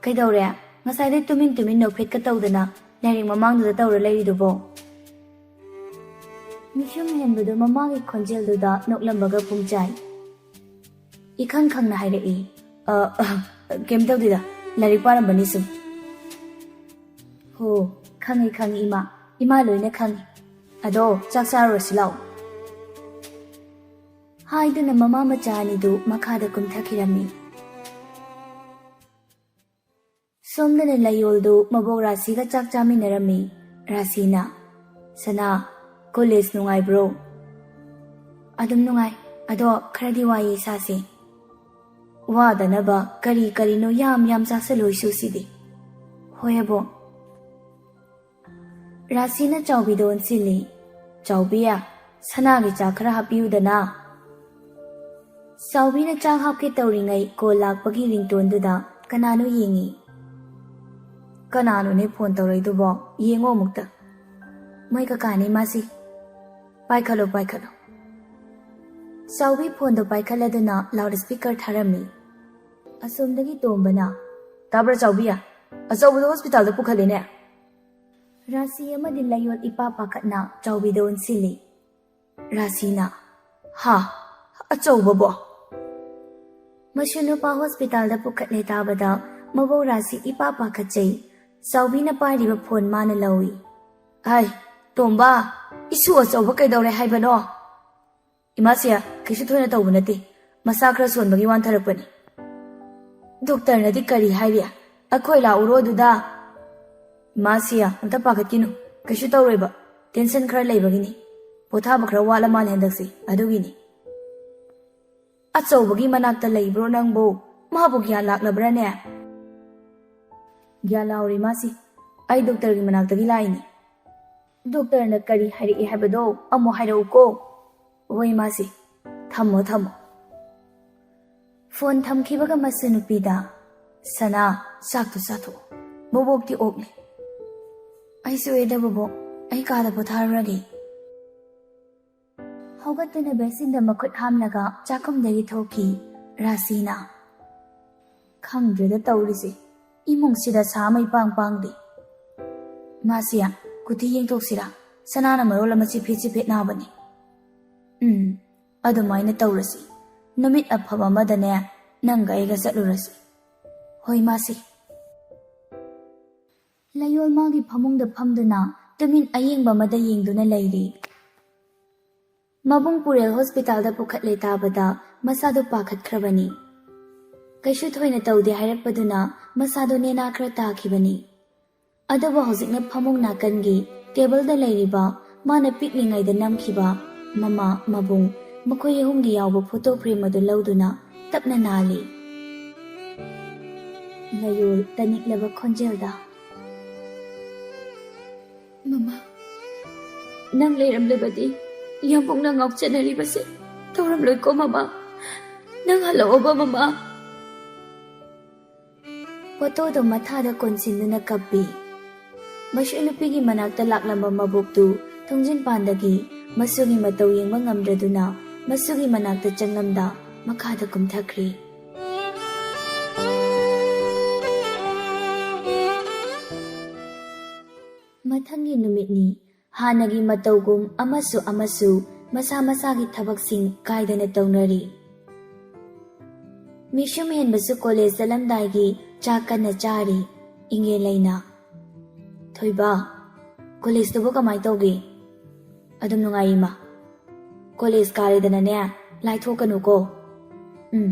ꯀꯩꯗꯧꯔꯦ? ꯉꯁꯥꯏꯗꯩ ꯇꯨꯃꯤꯟ ꯇꯨꯃꯤꯟ ꯅꯣꯛꯐꯦꯠꯀ ꯇꯧꯗꯅ ꯂꯥꯏꯔꯤꯛ ꯃꯃꯥꯡꯗꯨꯗ ꯇꯧꯔ ꯂꯩꯔꯤꯗꯨꯕꯣ?" ꯃꯤꯁꯨꯝ ꯍꯦꯟꯕꯗꯨ ꯃꯃꯥꯒꯤ ꯈꯣꯟꯖꯦꯜꯗꯨꯗ ꯅꯣꯛꯂꯝꯕꯒ ꯄꯨꯡꯆꯥꯏ꯫ ꯏꯈꯪ ꯈꯪꯅ ꯍꯥꯏꯔꯛꯏ, "ꯑ, ꯑ, ꯀꯩꯝ ꯇꯧꯗꯦꯗ, ꯂꯥꯏꯔꯤꯛ ꯄꯥꯔꯝꯕꯅꯤ ꯁꯨꯝ꯫" "ꯍꯣ, ꯈꯪꯉꯤ, ꯈꯪꯉꯤ ꯏꯃꯥ, ꯏꯃꯥ ꯂꯣꯏꯅ ꯈꯪꯉꯤ꯫ ꯑꯗꯣ ꯆꯥꯛ ꯆꯥꯔꯨꯔꯁꯤ ꯂꯥꯛꯑꯣ꯫" ꯍꯥꯏꯗꯨꯅ ꯃꯃꯥ ꯃꯆꯥ ꯑꯅꯤꯗꯨ ꯃꯈꯥꯗ ꯀꯨꯝꯊꯈꯤꯔꯝꯃꯤ꯫ ꯁꯣꯝꯗꯅ ꯂꯩꯌꯣꯜꯗꯨ ꯃꯕꯣꯛ ꯔꯥꯁꯤꯒ ꯆꯥꯛ ꯆꯥꯃꯤꯟꯅꯔꯝꯃꯤ꯫ ꯔꯥꯁꯤꯅ, "ꯁꯅꯥ, ꯀꯣꯂꯦꯖ ꯅꯨꯡꯉꯥꯏꯕ꯭ꯔꯣ?" "ꯑꯗꯨꯝ ꯅꯨꯡꯉꯥꯏ, ꯑꯗꯣ ꯈꯔꯗꯤ ꯋꯥꯏꯌꯦ ꯏꯁꯥꯁꯦ꯫" "ꯋꯥꯗꯅꯕ ꯀꯔꯤ ꯀꯔꯤꯅꯣ ꯌꯥꯝ ꯌꯥꯝ ꯆꯥꯁꯜꯂꯨ ꯏꯁꯨꯁꯤꯗꯤ꯫" "ꯍꯣꯏ ꯑꯕꯣꯛ꯫" ꯔꯥꯁꯤꯅ ꯆꯥꯎꯕꯤꯗ ꯑꯣꯟꯁꯤꯜꯂꯤ꯫ "ꯆꯥꯎꯕꯤ, ꯁꯅꯥꯒꯤ ꯆꯥꯛ ꯈꯔ ꯍꯥꯞꯄꯤꯌꯨꯗꯅ꯫" ꯆꯥꯎꯕꯤꯅ ꯆꯥꯛ ꯍꯥꯞꯀꯦ ꯇꯧꯔꯤꯉꯩ ꯀꯣꯜ ꯂꯥꯛꯄꯒꯤ ꯔꯤꯡꯇꯣꯟꯗꯨꯗ ꯀꯅꯥꯅꯣ ꯌꯦꯡꯉꯤ꯫ "ꯀꯅꯥꯅꯣꯅꯦ ꯐꯣꯟ ꯇꯧꯔꯛꯏꯗꯨꯕꯣ? ꯌꯦꯡꯉꯣ ꯑꯃꯨꯛꯇ꯫" "ꯃꯣꯏ ꯀꯀꯥꯅꯦ ꯃꯥꯁꯤ꯫" "ꯄꯥꯏꯈꯠꯂꯣ, ꯄꯥꯏꯈꯠꯂꯣ꯫" ꯆꯥꯎꯕꯤ ꯐꯣꯟꯗꯣ ꯄꯥꯏꯈꯠꯂꯗꯨꯅ ꯂꯥꯎꯗ ꯁ꯭ꯄꯤꯀꯔ ꯊꯥꯔꯝꯃꯤ꯫ ꯑꯁꯣꯝꯗꯒꯤ ꯇꯣꯝꯕꯅ, "ꯇꯥꯕ꯭ꯔꯥ ꯆꯥꯎꯕꯤ? ꯑꯆꯧꯕꯗꯣ ꯍꯣꯁꯄꯤꯇꯥꯜꯗ ꯄꯨꯈꯠꯂꯦꯅꯦ꯫" ꯔꯥꯁꯤ ꯑꯃꯗꯤ ꯂꯩꯌꯣꯜ ꯏꯄꯥ ꯄꯥꯈꯠꯅ ꯆꯥꯎꯕꯤꯗ ꯑꯣꯟꯁꯤꯜꯂꯤ꯫ ꯔꯥꯁꯤꯅ, "ꯍꯥ? ꯑꯆꯧꯕꯕꯣ?" ꯃꯁꯨ ꯅꯨꯄꯥ ꯍꯣꯁꯄꯤꯇꯥꯜꯗ ꯄꯨꯈꯠꯂꯦ ꯇꯥꯕꯗ ꯃꯕꯣꯛ ꯔꯥꯁꯤ ꯏꯄꯥ ꯄꯥꯈꯠꯆꯩ꯫ ꯆꯥꯎꯕꯤꯅ ꯄꯥꯏꯔꯤꯕ ꯐꯣꯟ ꯃꯥꯅ ꯂꯧꯏ꯫ "ꯑꯥꯏ, ꯇꯣꯝꯕ, ꯏꯁꯨ ꯑꯆꯧꯕ ꯀꯩꯗꯧꯔꯦ ꯍꯥꯏꯕꯅꯣ?" "ꯏꯃꯥꯁꯤꯌꯥ, ꯀꯩꯁꯨ ꯊꯣꯏꯅ ꯇꯧꯕ ꯅꯠꯇꯦ꯫ ꯃꯁꯥ ꯈꯔ ꯁꯣꯟꯕꯒꯤ ꯋꯥꯟꯊꯔꯛꯄꯅꯤ꯫" "ꯗꯣꯛꯇꯔꯅꯗꯤ ꯀꯔꯤ ꯍꯥꯏꯔꯤ? ꯑꯩꯈꯣꯏ ꯂꯥꯛꯎꯔꯣ ꯑꯗꯨꯗ?" "ꯏꯃꯥꯁꯤꯌꯥ, ꯑꯝꯇ ꯄꯥꯈꯠꯀꯤꯅꯨ꯫ ꯀꯩꯁꯨ ꯇꯧꯔꯣꯏꯕ꯫ ꯇꯦꯟꯁꯟ ꯈꯔ ꯂꯩꯕꯒꯤꯅꯤ꯫ ꯄꯣꯊꯥꯕ ꯈꯔ ꯋꯥꯠꯂ ꯃꯥꯜꯂꯦ ꯍꯟꯗꯛꯁꯦ, ꯑꯗꯨꯒꯤꯅꯤ꯫ ꯑꯆꯧꯕꯒꯤ ꯃꯅꯥꯛꯇ ꯂꯩꯕ꯭ꯔꯣ ꯅꯪꯕꯨ? ꯃꯥꯕꯨ ꯒ꯭ꯌꯥꯟ ꯂꯥꯛꯂꯕ꯭ꯔꯥꯅꯦ? ꯒ꯭ꯌꯥꯟ ꯂꯥꯎꯔꯦ ꯃꯥꯁꯤ꯫ ꯑꯩ ꯗꯣꯛꯇꯔꯒꯤ ꯃꯅꯥꯛꯇꯒꯤ ꯂꯥꯛꯏꯅꯤ꯫ ꯗꯣꯛꯇꯔꯅ ꯀꯔꯤ ꯍꯥꯏꯔꯛꯏ ꯍꯥꯏꯕꯗꯣ ꯑꯃꯨꯛ ꯍꯥꯏꯔꯛꯎꯀꯣ꯫ ꯍꯣꯏ ꯃꯥꯁꯤ꯫ ꯊꯝꯃꯣ, ꯊꯝꯃꯣ꯫ ꯐꯣꯟ ꯊꯝꯈꯤꯕꯒ ꯃꯁꯨ ꯅꯨꯄꯤꯗ, "ꯁꯅꯥ, ꯆꯥꯛꯇꯨ ꯆꯥꯊꯣꯛꯑꯣ꯫ ꯕꯣꯕꯣꯛꯇꯤ ꯑꯣꯛꯂꯤ꯫" "ꯑꯩꯁꯨ ꯑꯦꯗ ꯕꯣꯕꯣꯛ, ꯑꯩ ꯀꯥꯗ ꯄꯣꯊꯥꯔꯨꯔꯒꯦ꯫" ꯍꯧꯒꯠꯇꯨꯅ ꯕꯦꯁꯤꯟꯗ ꯃꯈꯨꯠ ꯍꯥꯝꯂꯒ ꯆꯥꯛꯈꯨꯝꯗꯒꯤ ꯊꯣꯛꯈꯤ ꯔꯥꯁꯤꯅ꯫ ꯈꯪꯗ꯭ꯔꯦꯗ ꯇꯧꯔꯤꯁꯦ, ꯏꯃꯨꯡꯁꯤꯗ ꯁꯥ ꯑꯃ ꯏꯄꯥꯡ ꯄꯥꯡꯗꯦ꯫ ꯃꯥꯁꯤꯌꯥ, ꯀꯨꯊꯤ ꯌꯦꯡꯊꯣꯛꯁꯤꯔꯥ? ꯁꯅꯥꯅ ꯃꯔꯣꯜ ꯑꯃ ꯆꯤꯐꯦꯠ ꯆꯤꯐꯦꯠ ꯅꯥꯕꯅꯤ꯫ ꯎꯝ, ꯑꯗꯨꯃꯥꯏꯅ ꯇꯧꯔꯁꯤ꯫ ꯅꯨꯃꯤꯠ ꯑꯐꯕ ꯑꯃꯗꯅꯦ, ꯅꯪꯒ ꯑꯩꯒ ꯆꯠꯂꯨꯔꯁꯤ꯫ ꯍꯣꯏ ꯃꯥꯁꯤ꯫ ꯂꯌꯣꯜ ꯃꯥꯒꯤ ꯐꯃꯨꯡꯗ ꯐꯝꯗꯨꯅ ꯇꯨꯃꯤꯟ ꯑꯌꯦꯡꯕ ꯑꯃꯗ ꯌꯦꯡꯗꯨꯅ ꯂꯩꯔꯤ꯫ ꯃꯕꯨꯡ ꯄꯨꯔꯦꯜ ꯍꯣꯁꯄꯤꯇꯥꯜꯗ ꯄꯨꯈꯠꯂꯦ ꯇꯥꯕꯗ ꯃꯁꯥꯗꯣ ꯄꯥꯈꯠꯈ꯭ꯔꯕꯅꯤ꯫ ꯀꯩꯁꯨ ꯊꯣꯏꯅ ꯇꯧꯗꯦ ꯍꯥꯏꯔꯛꯄꯗꯨꯅ ꯃꯁꯥꯗꯣ ꯅꯦꯅꯥ ꯈꯔ ꯇꯥꯈꯤꯕꯅꯤ꯫ ꯑꯗꯨꯕꯨ ꯍꯧꯖꯤꯛꯅ ꯐꯃꯨꯡ ꯅꯥꯀꯟꯒꯤ ꯇꯦꯕꯜꯗ ꯂꯩꯔꯤꯕ ꯃꯥꯅ ꯄꯤꯛꯂꯤꯉꯩꯗ ꯅꯝꯈꯤꯕ ꯃꯃꯥ, ꯃꯕꯨꯡ, ꯃꯈꯣꯏ ꯑꯍꯨꯝꯒꯤ ꯌꯥꯎꯕ ꯐꯣꯇꯣ ꯐ꯭ꯔꯦꯝ ꯑꯗꯨ ꯂꯧꯗꯨꯅ ꯇꯞꯅ ꯅꯥꯜꯂꯤ꯫ ꯂꯌꯣꯜ ꯇꯅꯤꯛꯂꯕ ꯈꯣꯟꯖꯦꯜꯗ, "ꯃꯃꯥ, ꯅꯪ ꯂꯩꯔꯝꯂꯕꯗꯤ ꯌꯥꯝꯕꯨꯡꯅ ꯉꯥꯎꯆꯠꯅꯔꯤꯕꯁꯦ ꯇꯧꯔꯝꯂꯣꯏꯀꯣ ꯃꯃꯥ꯫ ꯅꯪ ꯍꯜꯂꯛꯑꯣꯕ ꯃꯃꯥ꯫" ꯐꯣꯇꯣꯗꯣ ꯃꯊꯥꯗ ꯀꯣꯟꯁꯤꯟꯗꯨꯅ ꯀꯞꯄꯤ꯫ ꯃꯁꯨ ꯅꯨꯄꯤꯒꯤ ꯃꯅꯥꯛꯇ ꯂꯥꯛꯂꯝꯕ ꯃꯕꯣꯛꯇꯨ ꯊꯣꯡꯖꯤꯟꯄꯥꯟꯗꯒꯤ ꯃꯁꯨꯒꯤ ꯃꯇꯧ ꯌꯦꯡꯕ ꯉꯝꯗ꯭ꯔꯗꯨꯅ ꯃꯁꯨꯒꯤ ꯃꯅꯥꯛꯇ ꯆꯪꯂꯝꯗ ꯃꯈꯥꯗ ꯀꯨꯝꯊꯈ꯭ꯔꯦ꯫ ꯃꯊꯪꯒꯤ ꯅꯨꯃꯤꯠꯅꯤ꯫ ꯍꯥꯟꯅꯒꯤ ꯃꯇꯧꯒꯨꯝ ꯑꯃꯁꯨ ꯑꯃꯁꯨ ꯃꯁꯥ ꯃꯁꯥꯒꯤ ꯊꯕꯛꯁꯤꯡ ꯀꯥꯏꯗꯅ ꯇꯧꯅꯔꯤ꯫ ꯃꯤꯁꯨꯝ ꯍꯦꯟꯕꯁꯨ ꯀꯣꯂꯦꯖ ꯆꯠꯂꯝꯗꯥꯏꯒꯤ ꯆꯥꯛ ꯀꯟꯅ ꯆꯥꯔꯤ꯫ ꯏꯪꯉꯦ ꯂꯩꯅ꯫ "ꯊꯣꯏꯕ, ꯀꯣꯂꯦꯖꯇꯨꯕꯨ ꯀꯃꯥꯏ ꯇꯧꯒꯦ?" "ꯑꯗꯨꯝ ꯅꯨꯡꯉꯥꯏꯔꯤ ꯃꯥ꯫" "ꯀꯣꯂꯦꯖ ꯀꯥꯔꯦꯗꯅꯅꯦ, ꯂꯥꯏꯊꯣꯛꯀꯅꯨꯀꯣ꯫" "ꯎꯝ꯫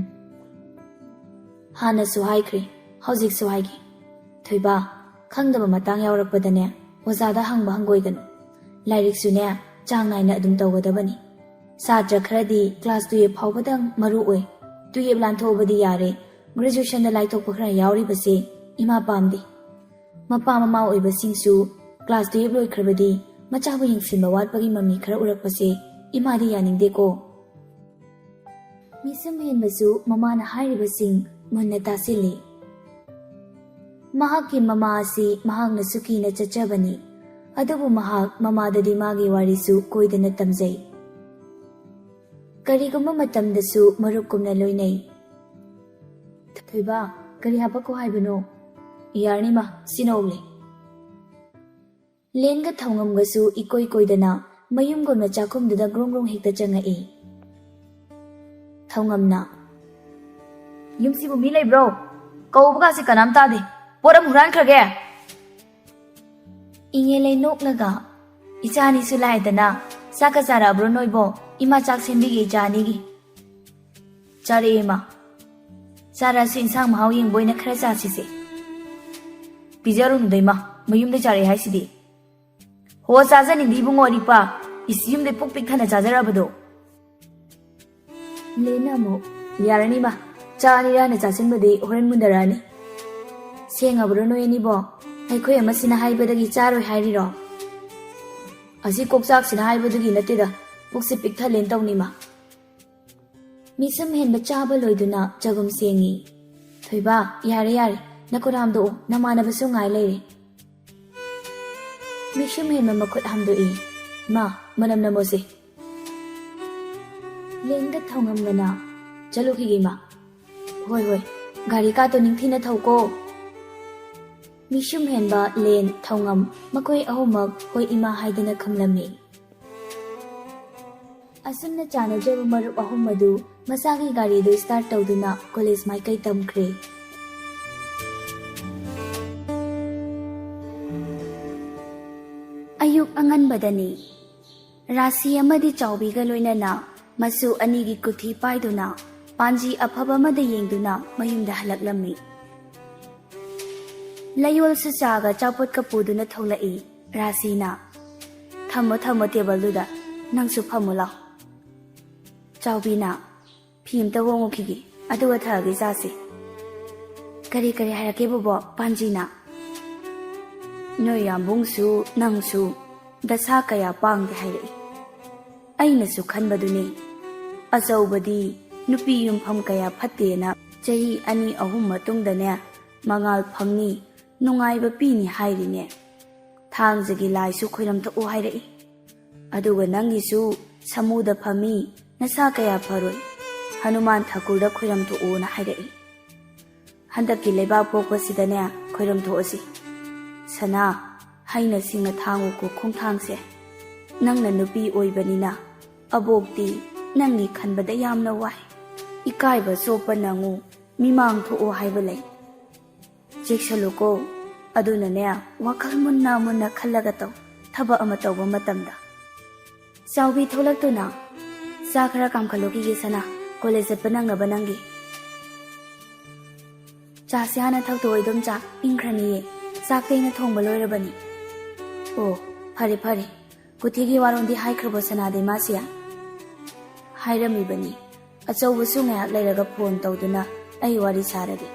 ꯍꯥꯟꯅꯁꯨ ꯍꯥꯏꯈ꯭ꯔꯦ, ꯍꯧꯖꯤꯛꯁꯨ ꯍꯥꯏꯒꯦ꯫ ꯊꯣꯏꯕ, ꯈꯪꯗꯕ ꯃꯇꯥꯡ ꯌꯥꯎꯔꯛꯄꯗꯅꯦ, ꯑꯣꯖꯥꯗ ꯍꯪꯕ ꯍꯪꯒꯣꯏꯒꯅꯨ꯫ ꯂꯥꯏꯔꯤꯛꯁꯨꯅꯦ, ꯆꯥꯡ ꯅꯥꯏꯅ ꯑꯗꯨꯝ ꯇꯧꯒꯗꯕꯅꯤ꯫ ꯁꯥꯇ꯭ꯔ ꯈꯔꯗꯤ class twelve ꯐꯥꯎꯕꯗꯪ ꯃꯔꯨ ꯑꯣꯏ, twelve ꯂꯥꯟꯊꯣꯛꯑꯕꯗꯤ ꯌꯥꯔꯦ, graduationꯗ ꯂꯥꯏꯊꯣꯛꯄ ꯈꯔ ꯌꯥꯎꯔꯤꯕꯁꯦ ꯏꯃꯥ ꯄꯥꯝꯗꯦ꯫ ꯃꯄꯥ ꯃꯃꯥ ꯑꯣꯏꯕꯁꯤꯡꯁꯨ class twelve ꯂꯣꯏꯈ꯭ꯔꯕꯗꯤ ꯃꯆꯥꯕꯨ ꯌꯦꯡꯁꯤꯟꯕ ꯋꯥꯠꯄꯒꯤ ꯃꯃꯤ ꯈꯔ ꯎꯔꯛꯄꯁꯦ ꯏꯃꯥꯗꯤ ꯌꯥꯅꯤꯡꯗꯦꯀꯣ꯫ ꯃꯤꯁꯨꯝ ꯍꯦꯟꯕꯁꯨ ꯃꯃꯥꯅ ꯍꯥꯏꯔꯤꯕꯁꯤꯡ ꯃꯨꯟꯅ ꯇꯥꯁꯤꯜꯂꯤ꯫ ꯃꯍꯥꯛꯀꯤ ꯃꯃꯥ ꯑꯁꯤ ꯃꯍꯥꯛꯅꯁꯨ ꯀꯤꯅ ꯆꯠꯆꯕꯅꯤ, ꯑꯗꯨꯕꯨ ꯃꯍꯥꯛ ꯃꯃꯥꯗꯗꯤ ꯃꯥꯒꯤ ꯋꯥꯔꯤꯁꯨ ꯀꯣꯏꯗꯅ ꯇꯝꯖꯩ꯫ ꯀꯔꯤꯒꯨꯝꯕ ꯃꯇꯝꯗꯁꯨ ꯃꯔꯨꯞꯀꯨꯝꯅ ꯂꯣꯏꯅꯩ꯫ "ꯊꯣꯏꯕ, ꯀꯔꯤ ꯍꯥꯄꯛꯈꯣ ꯍꯥꯏꯕꯅꯣ?" "ꯌꯥꯔꯅꯤꯃ, ꯁꯤꯅ ꯎꯂꯦ꯫" ꯂꯦꯟꯒ ꯊꯧꯉꯝꯒꯁꯨ ꯏꯀꯣꯏ ꯀꯣꯏꯗꯅ ꯃꯌꯨꯝꯒꯨꯝꯅ ꯆꯥꯛꯈꯨꯝꯗꯨꯗ ꯒ꯭ꯔꯣꯡ ꯒ꯭ꯔꯣꯡ ꯍꯦꯛꯇ ꯆꯪꯉꯛꯏ꯫ ꯊꯧꯉꯝꯅ, "ꯌꯨꯝꯁꯤꯕꯨ ꯃꯤ ꯂꯩꯕ꯭ꯔꯣ? ꯀꯧꯕꯒꯁꯦ ꯀꯅꯥꯝ ꯇꯥꯗꯦ꯫ ꯄꯣꯠ ꯑꯃ ꯍꯨꯔꯥꯟꯈ꯭ꯔꯒꯦ?" ꯏꯉꯦꯂꯩ ꯅꯣꯛꯂꯒ, "ꯏꯆꯥꯅꯤꯁꯨ ꯂꯥꯏꯗꯅ, ꯆꯥꯛꯀ ꯆꯥꯔꯛꯑꯕ꯭ꯔꯣ ꯅꯣꯏꯕꯣ? ꯏꯃꯥ ꯆꯥꯛ ꯁꯦꯝꯕꯤꯒꯦ ꯏꯆꯥ ꯑꯅꯤꯒꯤ꯫" "ꯆꯥꯔꯛꯑꯦ, ꯏꯃꯥ꯫ ꯆꯥꯔꯛꯑꯁꯨ ꯏꯟꯁꯥꯡ ꯃꯍꯥꯎ ꯌꯦꯡꯕ ꯑꯣꯏꯅ ꯈꯔ ꯆꯥꯁꯤꯁꯦ꯫ ꯄꯤꯖꯔꯨꯅꯨꯗ, ꯏꯃꯥ꯫ ꯃꯌꯨꯝꯗ ꯆꯥꯔꯛꯑꯦ ꯍꯥꯏꯁꯤꯗꯤ꯫" "ꯍꯣ, ꯆꯥꯖꯅꯤꯡꯗꯦ ꯏꯕꯨꯡꯉꯣ ꯑꯔꯤꯛꯄ꯫ ꯏꯁ, ꯌꯨꯝꯗꯩ ꯄꯨꯛ ꯄꯤꯛ ꯊꯟꯅ ꯆꯥꯖꯔꯛꯑꯕꯗꯣ꯫" ꯂꯦꯟꯅ ꯑꯃꯨꯛ, "ꯌꯥꯔꯅꯤ, ꯏꯃꯥ꯫ ꯆꯥ ꯑꯅꯤꯔꯥꯅ ꯆꯥꯁꯤꯟꯕꯗꯤ ꯍꯣꯔꯦꯟ ꯃꯨꯟꯗꯔꯛꯑꯅꯤ꯫" "ꯁꯦꯡꯉꯕ꯭ꯔꯣ ꯅꯣꯏ ꯑꯅꯤꯕꯣ? ꯑꯩꯈꯣꯏ ꯑꯃꯁꯤꯅ ꯍꯥꯏꯕꯗꯒꯤ ꯆꯥꯔꯣꯏ ꯍꯥꯏꯔꯤꯔꯣ?" "ꯑꯁꯤ ꯀꯣꯛꯆꯥꯛꯁꯤꯅ ꯍꯥꯏꯕꯗꯨꯒꯤ ꯅꯠꯇꯦꯗ, ꯄꯨꯛꯁꯦ ꯄꯤꯛ ꯊꯜꯂꯦꯅ ꯇꯧꯅꯤꯃ꯫" ꯃꯤꯁꯝ ꯍꯦꯟꯕ ꯆꯥꯕ ꯂꯣꯏꯗꯨꯅ ꯆꯒꯨꯝ ꯁꯦꯡꯉꯤ꯫ "ꯊꯣꯏꯕ, ꯌꯥꯔꯦ ꯌꯥꯔꯦ, ꯅꯈꯨꯠ ꯍꯥꯝꯗꯣꯛꯑꯣ, ꯅꯃꯥꯟꯅꯕꯁꯨ ꯉꯥꯏ ꯂꯩꯔꯦ꯫" ꯃꯤꯁꯝ ꯍꯦꯟꯕ ꯃꯈꯨꯠ ꯍꯥꯝꯗꯣꯛꯏ꯫ "ꯃꯥ, ꯃꯅꯝ ꯅꯝꯃꯣꯁꯦ꯫" ꯂꯦꯟꯒ ꯊꯧꯉꯝꯒꯅ, "ꯆꯠꯂꯨꯈꯤꯒꯦ ꯏꯃꯥ꯫" "ꯍꯣꯏ ꯍꯣꯏ, ꯒꯥꯔꯤ ꯀꯥꯇꯣ ꯅꯤꯡꯊꯤꯅ ꯊꯧꯀꯣ꯫" ꯃꯤꯁꯨꯝ ꯍꯦꯟꯕ, ꯂꯦꯟ, ꯊꯧꯉꯝ, ꯃꯈꯣꯏ ꯑꯍꯨꯝꯃꯛ "ꯍꯣꯏ ꯏꯃꯥ" ꯍꯥꯏꯗꯅ ꯈꯝꯂꯝꯃꯤ꯫ ꯑꯁꯨꯝꯅ ꯆꯥꯟꯅꯖꯕ ꯃꯔꯨꯞ ꯑꯍꯨꯝ ꯑꯗꯨ ꯃꯁꯥꯒꯤ ꯒꯥꯔꯤꯗꯨ start ꯇꯧꯗꯨꯅ college ꯃꯥꯏꯀꯩ ꯇꯝꯈ꯭ꯔꯦ꯫ ꯑꯌꯨꯛ ꯑꯉꯟꯕꯗꯅꯤ꯫ ꯔꯥꯁꯤ ꯑꯃꯗꯤ ꯆꯥꯎꯕꯤꯒ ꯂꯣꯏꯅꯅ ꯃꯁꯨ ꯑꯅꯤꯒꯤ ꯀꯨꯊꯤ ꯄꯥꯏꯗꯨꯅ ꯄꯥꯟꯖꯤ ꯑꯐꯕ ꯑꯃꯗ ꯌꯦꯡꯗꯨꯅ ꯃꯌꯨꯝꯗ ꯍꯜꯂꯛꯂꯝꯃꯤ꯫ ꯂꯌꯣꯜꯁꯨ ꯆꯥꯒ ꯑꯆꯥꯄꯣꯠꯀ ꯄꯨꯗꯨꯅ ꯊꯣꯛꯂꯛꯏ꯫ ꯔꯥꯁꯤꯅ, ꯊꯝꯃꯣ, ꯊꯝꯃꯣ ꯇꯦꯕꯜꯗꯨꯗ꯫ ꯅꯪꯁꯨ ꯐꯝꯃꯨ ꯂꯥꯎ꯫ ꯆꯥꯎꯕꯤꯅ, ꯐꯤ ꯑꯝꯇ ꯍꯣꯡꯉꯨꯈꯤꯒꯦ, ꯑꯗꯨꯒ ꯊꯛꯑꯒꯦ ꯆꯥꯁꯦ꯫ ꯀꯔꯤ ꯀꯔꯤ ꯍꯥꯏꯔꯛꯀꯦ ꯕꯣꯕꯣ, ꯄꯥꯟꯖꯤꯅ? ꯅꯣꯏ ꯌꯥꯝꯕꯨꯡꯁꯨ ꯅꯪꯁꯨ ꯗꯁꯥ ꯀꯌꯥ ꯄꯥꯡꯗꯦ ꯍꯥꯏꯔꯛꯏ꯫ ꯑꯩꯅꯁꯨ ꯈꯟꯕꯗꯨꯅꯤ, ꯑꯆꯧꯕꯗꯤ ꯅꯨꯄꯤ ꯌꯨꯝꯐꯝ ꯀꯌꯥ ꯐꯠꯇꯦꯅ ꯆꯍꯤ ꯑꯅꯤ ꯑꯍꯨꯝ ꯃꯇꯨꯡꯗꯅꯦ ꯃꯉꯥꯜ ꯐꯪꯅꯤ, ꯅꯨꯡꯉꯥꯏꯕ ꯄꯤꯅꯤ ꯍꯥꯏꯔꯤꯅꯦ꯫ ꯊꯥꯡꯖꯒꯤ ꯂꯥꯏꯁꯨ ꯈꯣꯏꯔꯝ ꯊꯣꯛꯎ ꯍꯥꯏꯔꯛꯏ꯫ ꯑꯗꯨꯒ ꯅꯪꯒꯤꯁꯨ ꯁꯃꯨꯗ ꯐꯝꯃꯤ, ꯅꯁꯥ ꯀꯌꯥ ꯐꯔꯣꯏ, ꯍꯅꯨꯃꯥꯟ ꯊꯥꯀꯨꯔꯗ ꯈꯣꯏꯔꯝ ꯊꯣꯛꯎꯅ ꯍꯥꯏꯔꯛꯏ꯫ ꯍꯟꯗꯛꯀꯤ ꯂꯩꯕꯥꯛ ꯄꯣꯛꯄꯁꯤꯗꯅꯦ ꯈꯣꯏꯔꯝ ꯊꯣꯛꯑꯁꯤ꯫ ꯁꯅꯥ, ꯍꯩꯅ ꯁꯤꯡꯅ ꯊꯥꯡꯉꯨꯀꯣ ꯈꯣꯡꯊꯥꯡꯁꯦ꯫ ꯅꯪꯅ ꯅꯨꯄꯤ ꯑꯣꯏꯕꯅꯤꯅ ꯑꯕꯣꯛꯇꯤ ꯅꯪꯒꯤ ꯈꯟꯕꯗ ꯌꯥꯝꯅ ꯋꯥꯏ꯫ ꯏꯀꯥꯏꯕ ꯆꯣꯞꯄ ꯅꯪꯉꯨ, ꯃꯤꯃꯥꯡ ꯊꯣꯛꯎ ꯍꯥꯏꯕ ꯂꯩ꯫ ꯆꯦꯛꯁꯜꯂꯨꯀꯣ꯫ ꯑꯗꯨꯅꯅꯦ, ꯋꯥꯈꯜ ꯃꯨꯟꯅ ꯃꯨꯟꯅ ꯈꯜꯂꯒ ꯇꯧ, ꯊꯕꯛ ꯑꯃ ꯇꯧꯕ ꯃꯇꯝꯗ꯫ ꯆꯥꯎꯕꯤ ꯊꯣꯛꯂꯛꯇꯨꯅ, "ꯆꯥ ꯈꯔ ꯀꯥꯝꯈꯠꯂꯨꯈꯤꯒꯦ ꯁꯅꯥ, ꯀꯣꯂꯦꯖ ꯆꯠꯄ ꯅꯪꯅꯕ ꯅꯪꯒꯤ꯫ ꯆꯥꯁꯦ ꯍꯥꯟꯅ ꯊꯛꯇꯣꯛꯑꯣ ꯏꯗꯣꯝꯆꯥ, ꯏꯪꯈ꯭ꯔꯅꯤꯌꯦ, ꯆꯥꯛꯇꯤ ꯑꯩꯅ ꯊꯣꯡꯕ ꯂꯣꯏꯔꯕꯅꯤ"꯫ "ꯑꯣ, ꯐꯔꯦ ꯐꯔꯦ꯫ ꯀꯨꯊꯤꯒꯤ ꯋꯥꯔꯣꯟꯗꯤ ꯍꯥꯏꯈ꯭ꯔꯕꯣ ꯁꯅꯥꯗ ꯏꯃꯥꯁꯤ?" "ꯍꯥꯏꯔꯝꯃꯤꯕꯅꯤ꯫ ꯑꯆꯧꯕꯁꯨ ꯉꯥꯏꯍꯥꯛ ꯂꯩꯔꯒ ꯐꯣꯟ ꯇꯧꯗꯨꯅ ꯑꯩ ꯋꯥꯔꯤ ꯁꯥꯔꯒꯦ꯫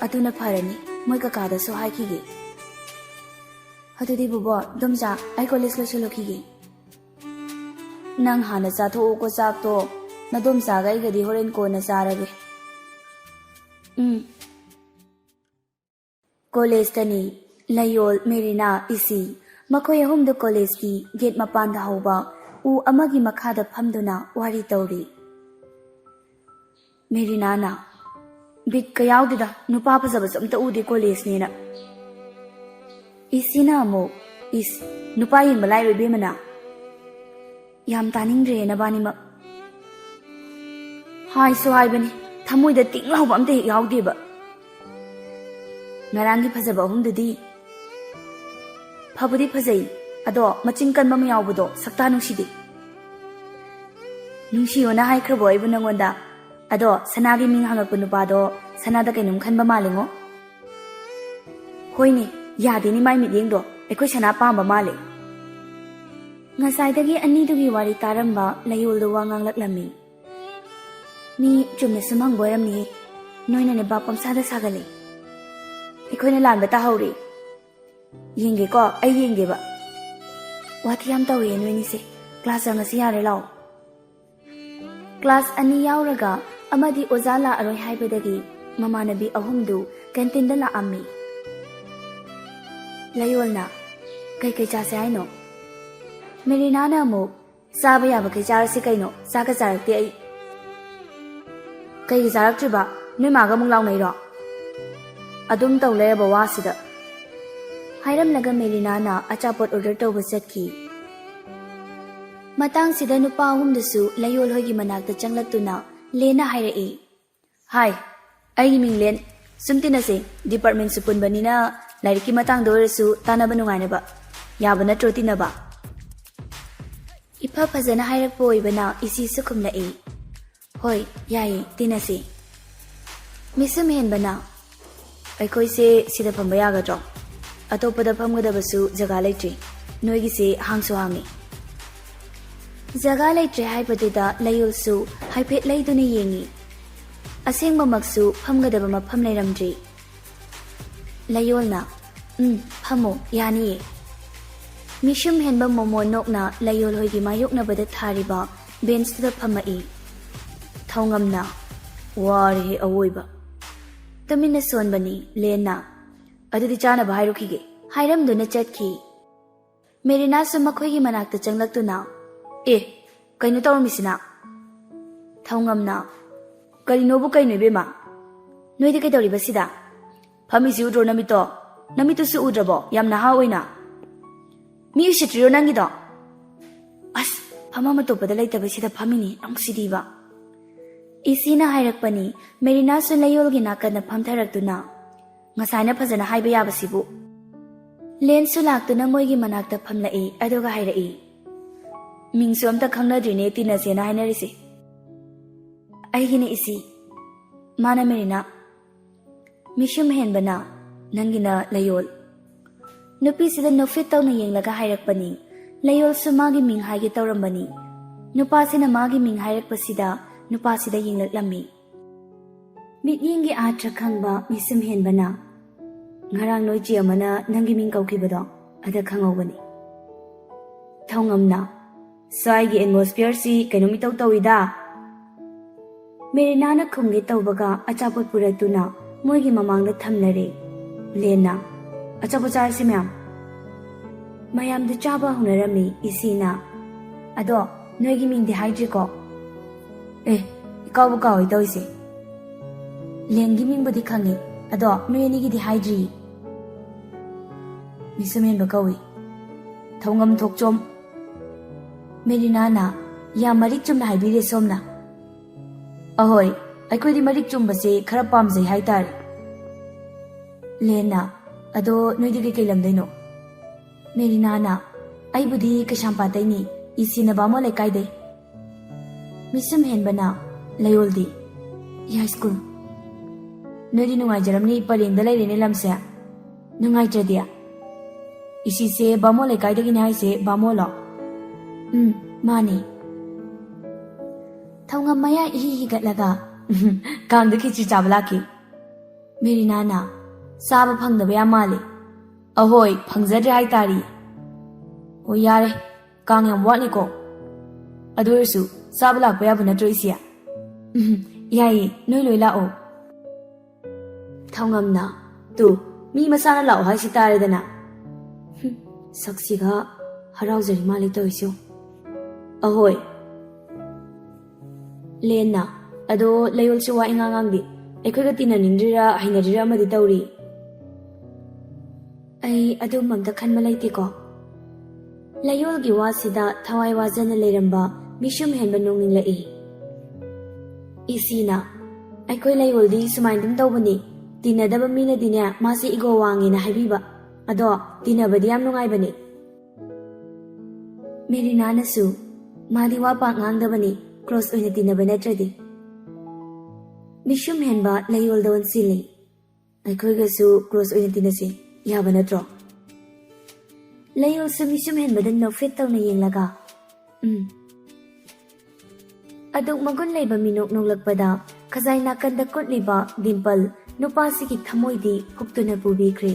ꯑꯗꯨꯅ ꯐꯔꯅꯤ, ꯃꯣꯏ ꯀꯀꯥꯗꯁꯨ ꯍꯥꯏꯈꯤꯒꯦ꯫ ꯑꯗꯨꯗꯤ ꯕꯨꯕꯣ, ꯏꯗꯣꯝꯆꯥ, ꯑꯩ ꯀꯣꯂꯦꯖ ꯂꯣꯏꯁꯤꯜꯂꯨꯈꯤꯒꯦ꯫ ꯅꯪ ꯍꯥꯟꯅ ꯆꯥꯊꯣꯛꯎꯀꯣ ꯆꯥꯛꯇꯣ, ꯅꯗꯣꯝꯆꯥꯒ ꯑꯩꯒꯗꯤ ꯍꯣꯔꯦꯟ ꯀꯣꯟꯅ ꯆꯥꯔꯒꯦ"꯫ ꯎꯝ꯫ ꯀꯣꯂꯦꯖꯇꯅꯤ꯫ ꯂꯩꯌꯣꯜ, ꯃꯦꯔꯤꯅꯥ, ꯏꯁꯤ, ꯃꯈꯣꯏ ꯑꯍꯨꯝꯗꯨ ꯀꯣꯂꯦꯖꯀꯤ ꯒꯦꯠ ꯃꯄꯥꯟꯗ ꯍꯧꯕ ꯎ ꯑꯃꯒꯤ ꯃꯈꯥꯗ ꯐꯝꯗꯨꯅ ꯋꯥꯔꯤ ꯇꯧꯔꯤ꯫ ꯃꯦꯔꯤꯅꯥꯅ, "ꯕꯤꯠꯀ ꯌꯥꯎꯗꯦꯗ, ꯅꯨꯄꯥ ꯐꯖꯕꯁꯨ ꯑꯝꯇ ꯎꯗꯦ ꯀꯣꯂꯦꯖꯅꯦꯅ"꯫ ꯏꯁꯤꯅ ꯑꯃꯨꯛ, "ꯏꯁ, ꯅꯨꯄꯥ ꯌꯦꯡꯕ ꯂꯥꯏꯔꯣ ꯏꯕꯦꯝꯃꯅ?" "ꯌꯥꯝ ꯇꯥꯅꯤꯡꯗ꯭ꯔꯦ ꯅꯕꯥꯅꯤꯃꯛ꯫ ꯍꯥꯏꯁꯨ ꯍꯥꯏꯕꯅꯤ, ꯊꯃꯣꯏꯗ ꯇꯤꯡ ꯂꯥꯎꯕ ꯑꯝꯇ ꯍꯦꯛ ꯌꯥꯎꯗꯦꯕ꯫ ꯉꯔꯥꯡꯒꯤ ꯐꯖꯕ ꯑꯍꯨꯝꯗꯨꯗꯤ"꯫ "ꯐꯕꯨꯗꯤ ꯐꯖꯩ, ꯑꯗꯣ ꯃꯆꯤꯟ ꯀꯟꯕ ꯑꯃ ꯌꯥꯎꯕꯗꯣ ꯁꯛꯇꯥ ꯅꯨꯡꯁꯤꯗꯦ"꯫ "ꯅꯨꯡꯁꯤꯌꯣꯅ ꯍꯥꯏꯈ꯭ꯔꯕꯣ ꯑꯩꯕꯨ ꯅꯪꯉꯣꯟꯗ? ꯑꯗꯣ ꯁꯅꯥꯒꯤ ꯃꯤꯡ ꯍꯪꯉꯛꯄ ꯅꯨꯄꯥꯗꯣ ꯁꯅꯥꯗ ꯀꯩꯅꯣꯝ ꯈꯟꯕ ꯃꯥꯜꯂꯦꯉꯣ"꯫ "ꯍꯣꯏꯅꯦ, ꯌꯥꯗꯦꯅꯦ ꯃꯥꯏ ꯃꯤꯠꯌꯦꯡꯗꯣ, ꯑꯩꯈꯣꯏ ꯁꯅꯥ ꯄꯥꯝꯕ ꯃꯥꯜꯂꯦ"꯫ ꯉꯁꯥꯏꯗꯒꯤ ꯑꯅꯤꯗꯨꯒꯤ ꯋꯥꯔꯤ ꯇꯥꯔꯝꯕ ꯂꯩꯌꯣꯜꯗꯣ ꯋꯥ ꯉꯥꯡꯂꯛꯂꯝꯃꯤ꯫ "ꯃꯤ ꯆꯨꯝꯅ ꯁꯨꯝ ꯍꯪꯕ ꯑꯣꯏꯔꯝꯅꯤꯌꯦ, ꯅꯣꯏꯅꯅꯦ ꯚꯥꯞ ꯄꯪꯁꯥꯗ ꯁꯥꯒꯠꯂꯦ꯫ ꯑꯩꯈꯣꯏꯅ ꯂꯥꯟꯕ ꯇꯥꯍꯧꯔꯦ꯫ ꯌꯦꯡꯒꯦꯀꯣ, ꯑꯩ ꯌꯦꯡꯒꯦꯕ꯫ ꯋꯥꯊꯤ ꯌꯥꯝ ꯇꯧꯔꯤꯌꯦ ꯅꯣꯏꯅꯤꯁꯦ꯫ ꯀ꯭ꯂꯥꯁ ꯆꯪꯉꯁꯤ ꯌꯥꯔꯦ, ꯂꯥꯛꯑꯣ꯫" ꯀ꯭ꯂꯥꯁ ꯑꯅꯤ ꯌꯥꯎꯔꯒ ꯑꯃꯗꯤ ꯑꯣꯖꯥ ꯂꯥꯛꯑꯔꯣꯏ ꯍꯥꯏꯕꯗꯒꯤ ꯃꯃꯥꯟꯅꯕꯤ ꯑꯍꯨꯝꯗꯨ ꯀꯦꯟꯇꯤꯟꯗ ꯂꯥꯛꯑꯝꯃꯤ꯫ ꯂꯩꯌꯣꯜꯅ, "ꯀꯩꯀꯩ ꯆꯥꯁꯦ ꯍꯥꯏꯅꯣ?" ꯃꯦꯔꯤꯅꯥꯅ ꯑꯃꯨꯛ, "ꯆꯥꯕ ꯌꯥꯕꯈꯩ ꯆꯥꯔꯁꯤ ꯀꯩꯅꯣ, ꯆꯥꯛꯀ ꯆꯥꯔꯛꯇꯦ ꯑꯩ꯫" "ꯀꯩꯒꯤ ꯆꯥꯔꯛꯇ꯭ꯔꯤꯕ? ꯅꯣꯏ ꯃꯥꯒ ꯑꯃꯨꯛ ꯂꯥꯎꯅꯩꯔꯣ?" "ꯑꯗꯨꯝ ꯇꯧ ꯂꯩꯔꯕ ꯋꯥꯁꯤꯗ꯫" ꯍꯥꯏꯔꯝꯂꯒ ꯃꯦꯔꯤꯅꯥꯅ ꯑꯆꯥꯄꯣꯠ ꯑꯣꯔꯗꯔ ꯇꯧꯕ ꯆꯠꯈꯤ꯫ ꯃꯇꯥꯡꯁꯤꯗ ꯅꯨꯄꯥ ꯑꯍꯨꯝꯗꯨꯁꯨ ꯂꯩꯌꯣꯜ ꯍꯣꯏꯒꯤ ꯃꯅꯥꯛꯇ ꯆꯪꯂꯛꯇꯨꯅ ꯂꯦꯟꯅ ꯍꯥꯏꯔꯛꯏ꯫ "ꯍꯥꯏ, ꯑꯩꯒꯤ ꯃꯤꯡ ꯂꯦꯟ꯫ ꯁꯨꯝ ꯇꯤꯟꯅꯁꯦ, ꯗꯤꯄꯥꯔꯠꯃꯦꯟꯁꯨ ꯄꯨꯟꯕꯅꯤꯅ ꯂꯥꯏꯔꯤꯛꯀꯤ ꯃꯇꯥꯡꯗ ꯑꯣꯏꯔꯁꯨ ꯇꯥꯟꯅꯕ ꯅꯨꯡꯉꯥꯏꯅꯕ꯫ ꯌꯥꯕ ꯅꯠꯇ꯭ꯔꯣ ꯇꯤꯟꯅꯕ?" ꯏꯐ ꯐꯖꯅ ꯍꯥꯏꯔꯛꯄ ꯑꯣꯏꯕꯅ ꯏꯁꯤꯁꯨ ꯈꯨꯝꯂꯛꯏ꯫ "ꯍꯣꯏ, ꯌꯥꯏꯌꯦ, ꯇꯤꯟꯅꯁꯤ꯫" ꯃꯤꯁꯨꯝ ꯍꯦꯟꯕꯅ, "ꯑꯩꯈꯣꯏꯁꯦ ꯁꯤꯗ ꯐꯝꯕ ꯌꯥꯒꯗ꯭ꯔꯣ? ꯑꯇꯣꯞꯄꯗ ꯐꯝꯒꯗꯕꯁꯨ ꯖꯒꯥ ꯂꯩꯇ꯭ꯔꯤ꯫ ꯅꯣꯏꯒꯤꯁꯦ ꯍꯥꯡꯁꯨ ꯍꯥꯡꯉꯤ꯫" ꯖꯒꯥ ꯂꯩꯇ꯭ꯔꯦ ꯍꯥꯏꯕꯗꯨꯗ ꯂꯩꯌꯣꯜꯁꯨ ꯍꯥꯏꯐꯦꯠ ꯂꯩꯗꯨꯅ ꯌꯦꯡꯉꯤ꯫ ꯑꯁꯦꯡꯕꯃꯛꯁꯨ ꯐꯝꯒꯗꯕ ꯃꯐꯝ ꯂꯩꯔꯝꯗ꯭ꯔꯤ꯫ ꯂꯩꯌꯣꯜꯅ, "ꯎꯝ, ꯐꯝꯃꯣ, ꯌꯥꯅꯤꯌꯦ꯫" ꯃꯤꯁꯨꯝ ꯍꯦꯟꯕ ꯃꯣꯃꯣ ꯅꯣꯛꯅ ꯂꯩꯌꯣꯜ ꯍꯣꯏꯒꯤ ꯃꯥꯌꯣꯛꯅꯕꯗ ꯊꯥꯔꯤꯕ ꯕꯦꯟꯁꯇꯨꯗ ꯐꯝꯃꯛꯏ꯫ ꯊꯧꯉꯝꯅ, "ꯋꯥꯔꯦꯍꯦ ꯑꯋꯣꯏꯕ꯫" ꯇꯨꯃꯤꯟꯅ ꯁꯣꯟꯕꯅꯤ ꯂꯦꯟꯅ꯫ "ꯑꯗꯨꯗꯤ ꯆꯥꯅꯕ ꯍꯥꯏꯔꯨꯈꯤꯒꯦ꯫" ꯍꯥꯏꯔꯝꯗꯨꯅ ꯆꯠꯈꯤ꯫ ꯃꯦꯔꯤꯅꯥꯁꯨ ꯃꯈꯣꯏꯒꯤ ꯃꯅꯥꯛꯇ ꯆꯪꯂꯛꯇꯨꯅ, "ꯑꯦ, ꯀꯩꯅꯣ ꯇꯧꯔꯝꯃꯤꯁꯤꯅ?" ꯊꯧꯉꯝꯅ, "ꯀꯔꯤꯅꯣꯕꯨ ꯀꯩꯅꯣ ꯏꯕꯦꯝꯃ? ꯅꯣꯏꯗꯤ ꯀꯩꯗꯧꯔꯤꯕ ꯁꯤꯗ? ꯐꯝꯃꯤꯁꯤ ꯎꯗ꯭ꯔꯣ ꯅꯃꯤꯠꯇꯣ? ꯅꯃꯤꯠꯇꯨꯁꯨ ꯎꯗ꯭ꯔꯕꯣ? ꯌꯥꯝ ꯅꯍꯥ ꯑꯣꯏꯅ꯫ ꯃꯤ ꯎꯁꯤꯠꯇ꯭ꯔꯤꯔꯣ ꯅꯪꯒꯤꯗꯣ? ꯑꯁ, ꯐꯝꯐꯝ ꯑꯇꯣꯞꯄꯗ ꯂꯩꯇꯕꯁꯤꯗ ꯐꯝꯃꯤꯅꯤ ꯅꯪꯁꯤꯗꯤꯕ꯫" ꯏꯁꯤꯅ ꯍꯥꯏꯔꯛꯄꯅꯤ꯫ ꯃꯦꯔꯤꯅꯥꯁꯨ ꯂꯩꯌꯣꯜꯒꯤ ꯅꯥꯀꯟꯗ ꯐꯝꯊꯔꯛꯇꯨꯅ, "ꯉꯁꯥꯏꯅ ꯐꯖꯅ ꯍꯥꯏꯕ ꯌꯥꯕꯁꯤꯕꯨ꯫" ꯂꯦꯟꯁꯨ ꯂꯥꯛꯇꯨꯅ ꯃꯣꯏꯒꯤ ꯃꯅꯥꯛꯇ ꯐꯝꯂꯛꯏ, ꯑꯗꯨꯒ ꯍꯥꯏꯔꯛꯏ, "ꯃꯤꯡꯁꯨ ꯑꯝꯇ ꯈꯪꯅꯗ꯭ꯔꯤꯅꯦ ꯇꯤꯟꯅꯁꯦꯅ ꯍꯥꯏꯅꯔꯤꯁꯦ꯫" "ꯑꯩꯒꯤꯅ ꯏꯁꯤ꯫" "ꯃꯥꯅ ꯃꯦꯔꯤꯅꯥ꯫" ꯃꯤꯁꯨꯝ ꯍꯦꯟꯕꯅ, "ꯅꯪꯒꯤꯅ ꯂꯩꯌꯣꯜ꯫" ꯅꯨꯄꯤꯁꯤꯗ ꯅꯣꯛꯐꯦꯠ ꯇꯧꯅ ꯌꯦꯡꯂꯒ ꯍꯥꯏꯔꯛꯄꯅꯤ꯫ ꯂꯩꯌꯣꯜꯁꯨ ꯃꯥꯒꯤ ꯃꯤꯡ ꯍꯥꯏꯒꯦ ꯇꯧꯔꯝꯕꯅꯤ꯫ ꯅꯨꯄꯥꯁꯤꯅ ꯃꯥꯒꯤ ꯃꯤꯡ ꯍꯥꯏꯔꯛꯄꯁꯤꯗ ꯅꯨꯄꯥꯁꯤꯗ ꯌꯦꯡꯂꯛꯂꯝꯃꯤ꯫ ꯃꯤꯠꯌꯦꯡꯒꯤ ꯑꯥꯔꯊ ꯈꯪꯕ ꯃꯤꯁꯨꯝ ꯍꯦꯟꯕꯅ, "ꯉꯔꯥꯡ ꯅꯣꯏ ꯆꯦ ꯑꯃꯅ ꯅꯪꯒꯤ ꯃꯤꯡ ꯀꯧꯈꯤꯕꯗꯣ, ꯑꯗ ꯈꯪꯍꯧꯕꯅꯤ꯫" ꯊꯧꯉꯝꯅ, "ꯁ꯭ꯋꯥꯏꯒꯤ ꯑꯦꯠꯃꯣꯁꯐꯤꯌꯔꯁꯤ ꯀꯩꯅꯣꯝ ꯏꯇꯧ ꯇꯧꯏꯗ꯫" ꯃꯦꯔꯤꯅꯥꯅ ꯈꯨꯝꯒꯦ ꯇꯧꯕꯒ ꯑꯆꯥꯄꯣꯠ ꯄꯨꯔꯛꯇꯨꯅ ꯃꯣꯏꯒꯤ ꯃꯃꯥꯡꯗ ꯊꯝꯂꯔꯦ꯫ ꯂꯦꯟꯅ, "ꯑꯆꯥꯄꯣꯠ ꯆꯥꯔꯁꯤ ꯃꯌꯥꯝ꯫" ꯃꯌꯥꯝꯗꯨ ꯆꯥꯕ ꯍꯧꯅꯔꯝꯃꯤ꯫ ꯏꯁꯤꯅ, "ꯑꯗꯣ ꯅꯣꯏꯒꯤ ꯃꯤꯡꯗꯤ ꯍꯥꯏꯗ꯭ꯔꯤꯀꯣ?" "ꯑꯦ, ꯏꯀꯥꯎꯕ ꯀꯥꯎꯏ ꯇꯧꯏꯁꯦ꯫ ꯂꯦꯟꯒꯤ ꯃꯤꯡꯕꯨꯗꯤ ꯈꯪꯉꯤ, ꯑꯗꯣ ꯅꯣꯏ ꯑꯅꯤꯒꯤꯗꯤ ꯍꯥꯏꯗ꯭ꯔꯤ꯫" "ꯃꯤꯁꯨꯝ ꯍꯦꯟꯕ ꯀꯧꯏ꯫" ꯊꯧꯉꯝ ꯊꯣꯛꯆꯣꯝ꯫ ꯃꯦꯔꯤꯅꯥꯅ, "ꯌꯥꯝ ꯃꯔꯤꯛ ꯆꯨꯝꯅ ꯍꯥꯏꯕꯤꯔꯦ ꯁꯣꯝꯅ꯫" "ꯑꯍꯣꯏ, ꯑꯩꯈꯣꯏꯗꯤ ꯃꯔꯤꯛ ꯆꯨꯝꯕꯁꯦ ꯈꯔ ꯄꯥꯝꯖꯩ ꯍꯥꯏꯇꯥꯔꯦ꯫" ꯂꯦꯟꯅ, "ꯑꯗꯣ ꯅꯣꯏꯗꯤ ꯀꯩꯀꯩ ꯂꯝꯗꯩꯅꯣ?" ꯃꯦꯔꯤꯅꯥꯅ, "ꯑꯩꯕꯨꯗꯤ ꯀꯩꯁꯥꯝꯄꯥꯠꯇꯩꯅꯤ, ꯏꯁꯤꯅ ꯕꯥꯃꯣꯟ ꯂꯩꯀꯥꯏꯗꯩ꯫" ꯃꯤꯁꯨꯝ ꯍꯦꯟꯕꯅ, "ꯂꯩꯌꯣꯜꯗꯤ?" "ꯌꯥꯏ ꯁ꯭ꯀꯨꯜ꯫" "ꯅꯣꯏꯗꯤ ꯅꯨꯡꯉꯥꯏꯖꯔꯝꯅꯤ, ꯄꯔꯦꯡꯗ ꯂꯩꯔꯦꯅꯦ ꯂꯝꯁꯦ꯫" "ꯅꯨꯡꯉꯥꯏꯇ꯭ꯔꯗꯤ꯫ ꯏꯁꯤꯁꯦ ꯕꯥꯃꯣꯟ ꯂꯩꯀꯥꯏꯗꯒꯤꯅꯦ ꯍꯥꯏꯁꯦ ꯕꯥꯃꯣꯟꯂꯣ?" "ꯎꯝ, ꯃꯥꯅꯦ꯫" ꯊꯧꯉꯝ ꯃꯌꯥ ꯏꯍꯤ ꯍꯤꯒꯠꯂꯒ, "ꯀꯥꯡꯗ ꯈꯦꯆꯤ ꯆꯥꯕ ꯂꯥꯛꯀꯦ꯫" ꯃꯦꯔꯤꯅꯥꯅ, "ꯆꯥꯕ ꯐꯪꯗꯕ ꯌꯥꯝ ꯃꯥꯜꯂꯤ꯫" "ꯑꯍꯣꯏ, ꯐꯪꯖꯗ꯭ꯔꯦ ꯍꯥꯏꯇꯥꯔꯤ꯫" "ꯑꯣ, ꯌꯥꯔꯦ, ꯀꯥꯡ ꯌꯥꯝ ꯋꯥꯠꯂꯤꯀꯣ꯫ ꯑꯗꯨ ꯑꯣꯏꯔꯁꯨ ꯆꯥꯕ ꯂꯥꯛꯄ ꯌꯥꯕ ꯅꯠꯇ꯭ꯔꯣ, ꯏꯆꯦ?" "ꯎꯝ, ꯌꯥꯏꯌꯦ, ꯅꯣꯏ ꯂꯣꯏ ꯂꯥꯛꯑꯣ꯫" ꯊꯧꯉꯝꯅ, "ꯇꯨ, ꯃꯤ ꯃꯆꯥꯅ ꯂꯥꯛꯑꯣ ꯍꯥꯏꯁꯤ ꯇꯥꯔꯦꯗꯅ꯫ ꯍꯨꯝ, ꯁꯛꯁꯤꯒ ꯍꯔꯥꯎꯖꯔꯤ ꯃꯥꯜꯂꯦ ꯇꯧꯔꯤꯁꯤꯕꯨ꯫" "ꯑꯍꯣꯏ꯫" ꯂꯦꯟꯅ, "ꯑꯗꯣ ꯂꯩꯌꯣꯜꯁꯨ ꯋꯥ ꯏꯉꯥꯡ ꯉꯥꯡꯗꯦ꯫ ꯑꯩꯈꯣꯏꯒ ꯇꯤꯟꯅꯅꯤꯡꯗ꯭ꯔꯤꯔꯥ ꯍꯩꯅꯗ꯭ꯔꯤꯔꯥ ꯑꯃꯗꯤ ꯇꯧꯔꯤ꯫" "ꯑꯩ ꯑꯗꯨꯝꯕ ꯑꯝꯇ ꯈꯟꯕ ꯂꯩꯇꯦꯀꯣ꯫" ꯂꯩꯌꯣꯜꯒꯤ ꯋꯥꯁꯤꯗ ꯊꯋꯥꯏ ꯋꯥꯖꯅ ꯂꯩꯔꯝꯕ ꯃꯤꯁꯨꯝ ꯍꯦꯟꯕ ꯅꯣꯡꯅꯤꯡꯂꯛꯏ꯫ ꯏꯁꯤꯅ, "ꯑꯩꯈꯣꯏ ꯂꯩꯌꯣꯜꯗꯤ ꯁꯨꯃꯥꯏꯅ ꯑꯗꯨꯝ ꯇꯧꯕꯅꯤ꯫ ꯇꯤꯟꯅꯗꯕ ꯃꯤꯅꯗꯤꯅꯦ ꯃꯥꯁꯦ ꯏꯒꯣ ꯋꯥꯡꯉꯦꯅ ꯍꯥꯏꯕꯤꯕ꯫ ꯑꯗꯣ ꯇꯤꯟꯅꯕꯗꯤ ꯌꯥꯝ ꯅꯨꯡꯉꯥꯏꯕꯅꯤ꯫" ꯃꯦꯔꯤꯅꯥꯅꯁꯨ, "ꯃꯥꯗꯤ ꯋꯥ ꯄꯥꯛ ꯉꯥꯡꯗꯕꯅꯤ, ꯀ꯭ꯂꯣꯁ ꯑꯣꯏꯅ ꯇꯤꯟꯅꯕ ꯅꯠꯇ꯭ꯔꯗꯤ꯫" ꯃꯤꯁꯨꯝ ꯍꯦꯟꯕ ꯂꯩꯌꯣꯜꯗ ꯑꯣꯟꯁꯤꯜꯂꯤ꯫ "ꯑꯩꯈꯣꯏꯒꯁꯨ ꯀ꯭ꯂꯣꯁ ꯑꯣꯏꯅ ꯇꯤꯟꯅꯁꯤ, ꯌꯥꯕ ꯅꯠꯇ꯭ꯔꯣ?" ꯂꯩꯌꯣꯜꯁꯨ ꯃꯤꯁꯨꯝ ꯍꯦꯟꯕꯗ ꯅꯣꯛꯐꯦꯠ ꯇꯧꯅ ꯌꯦꯡꯂꯒ, "ꯎꯝ"꯫ ꯑꯗꯨꯛ ꯃꯒꯨꯟ ꯂꯩꯕ ꯃꯤꯅꯣꯛ ꯅꯣꯛꯂꯛꯄꯗ ꯈꯖꯥꯏ ꯅꯥꯀꯟꯗ ꯀꯨꯠꯂꯤꯕ ꯗꯤꯝꯄꯜ ꯅꯨꯄꯥꯁꯤꯒꯤ ꯊꯃꯣꯏꯗꯤ ꯍꯨꯛꯇꯨꯅ ꯄꯨꯕꯤꯈ꯭ꯔꯦ꯫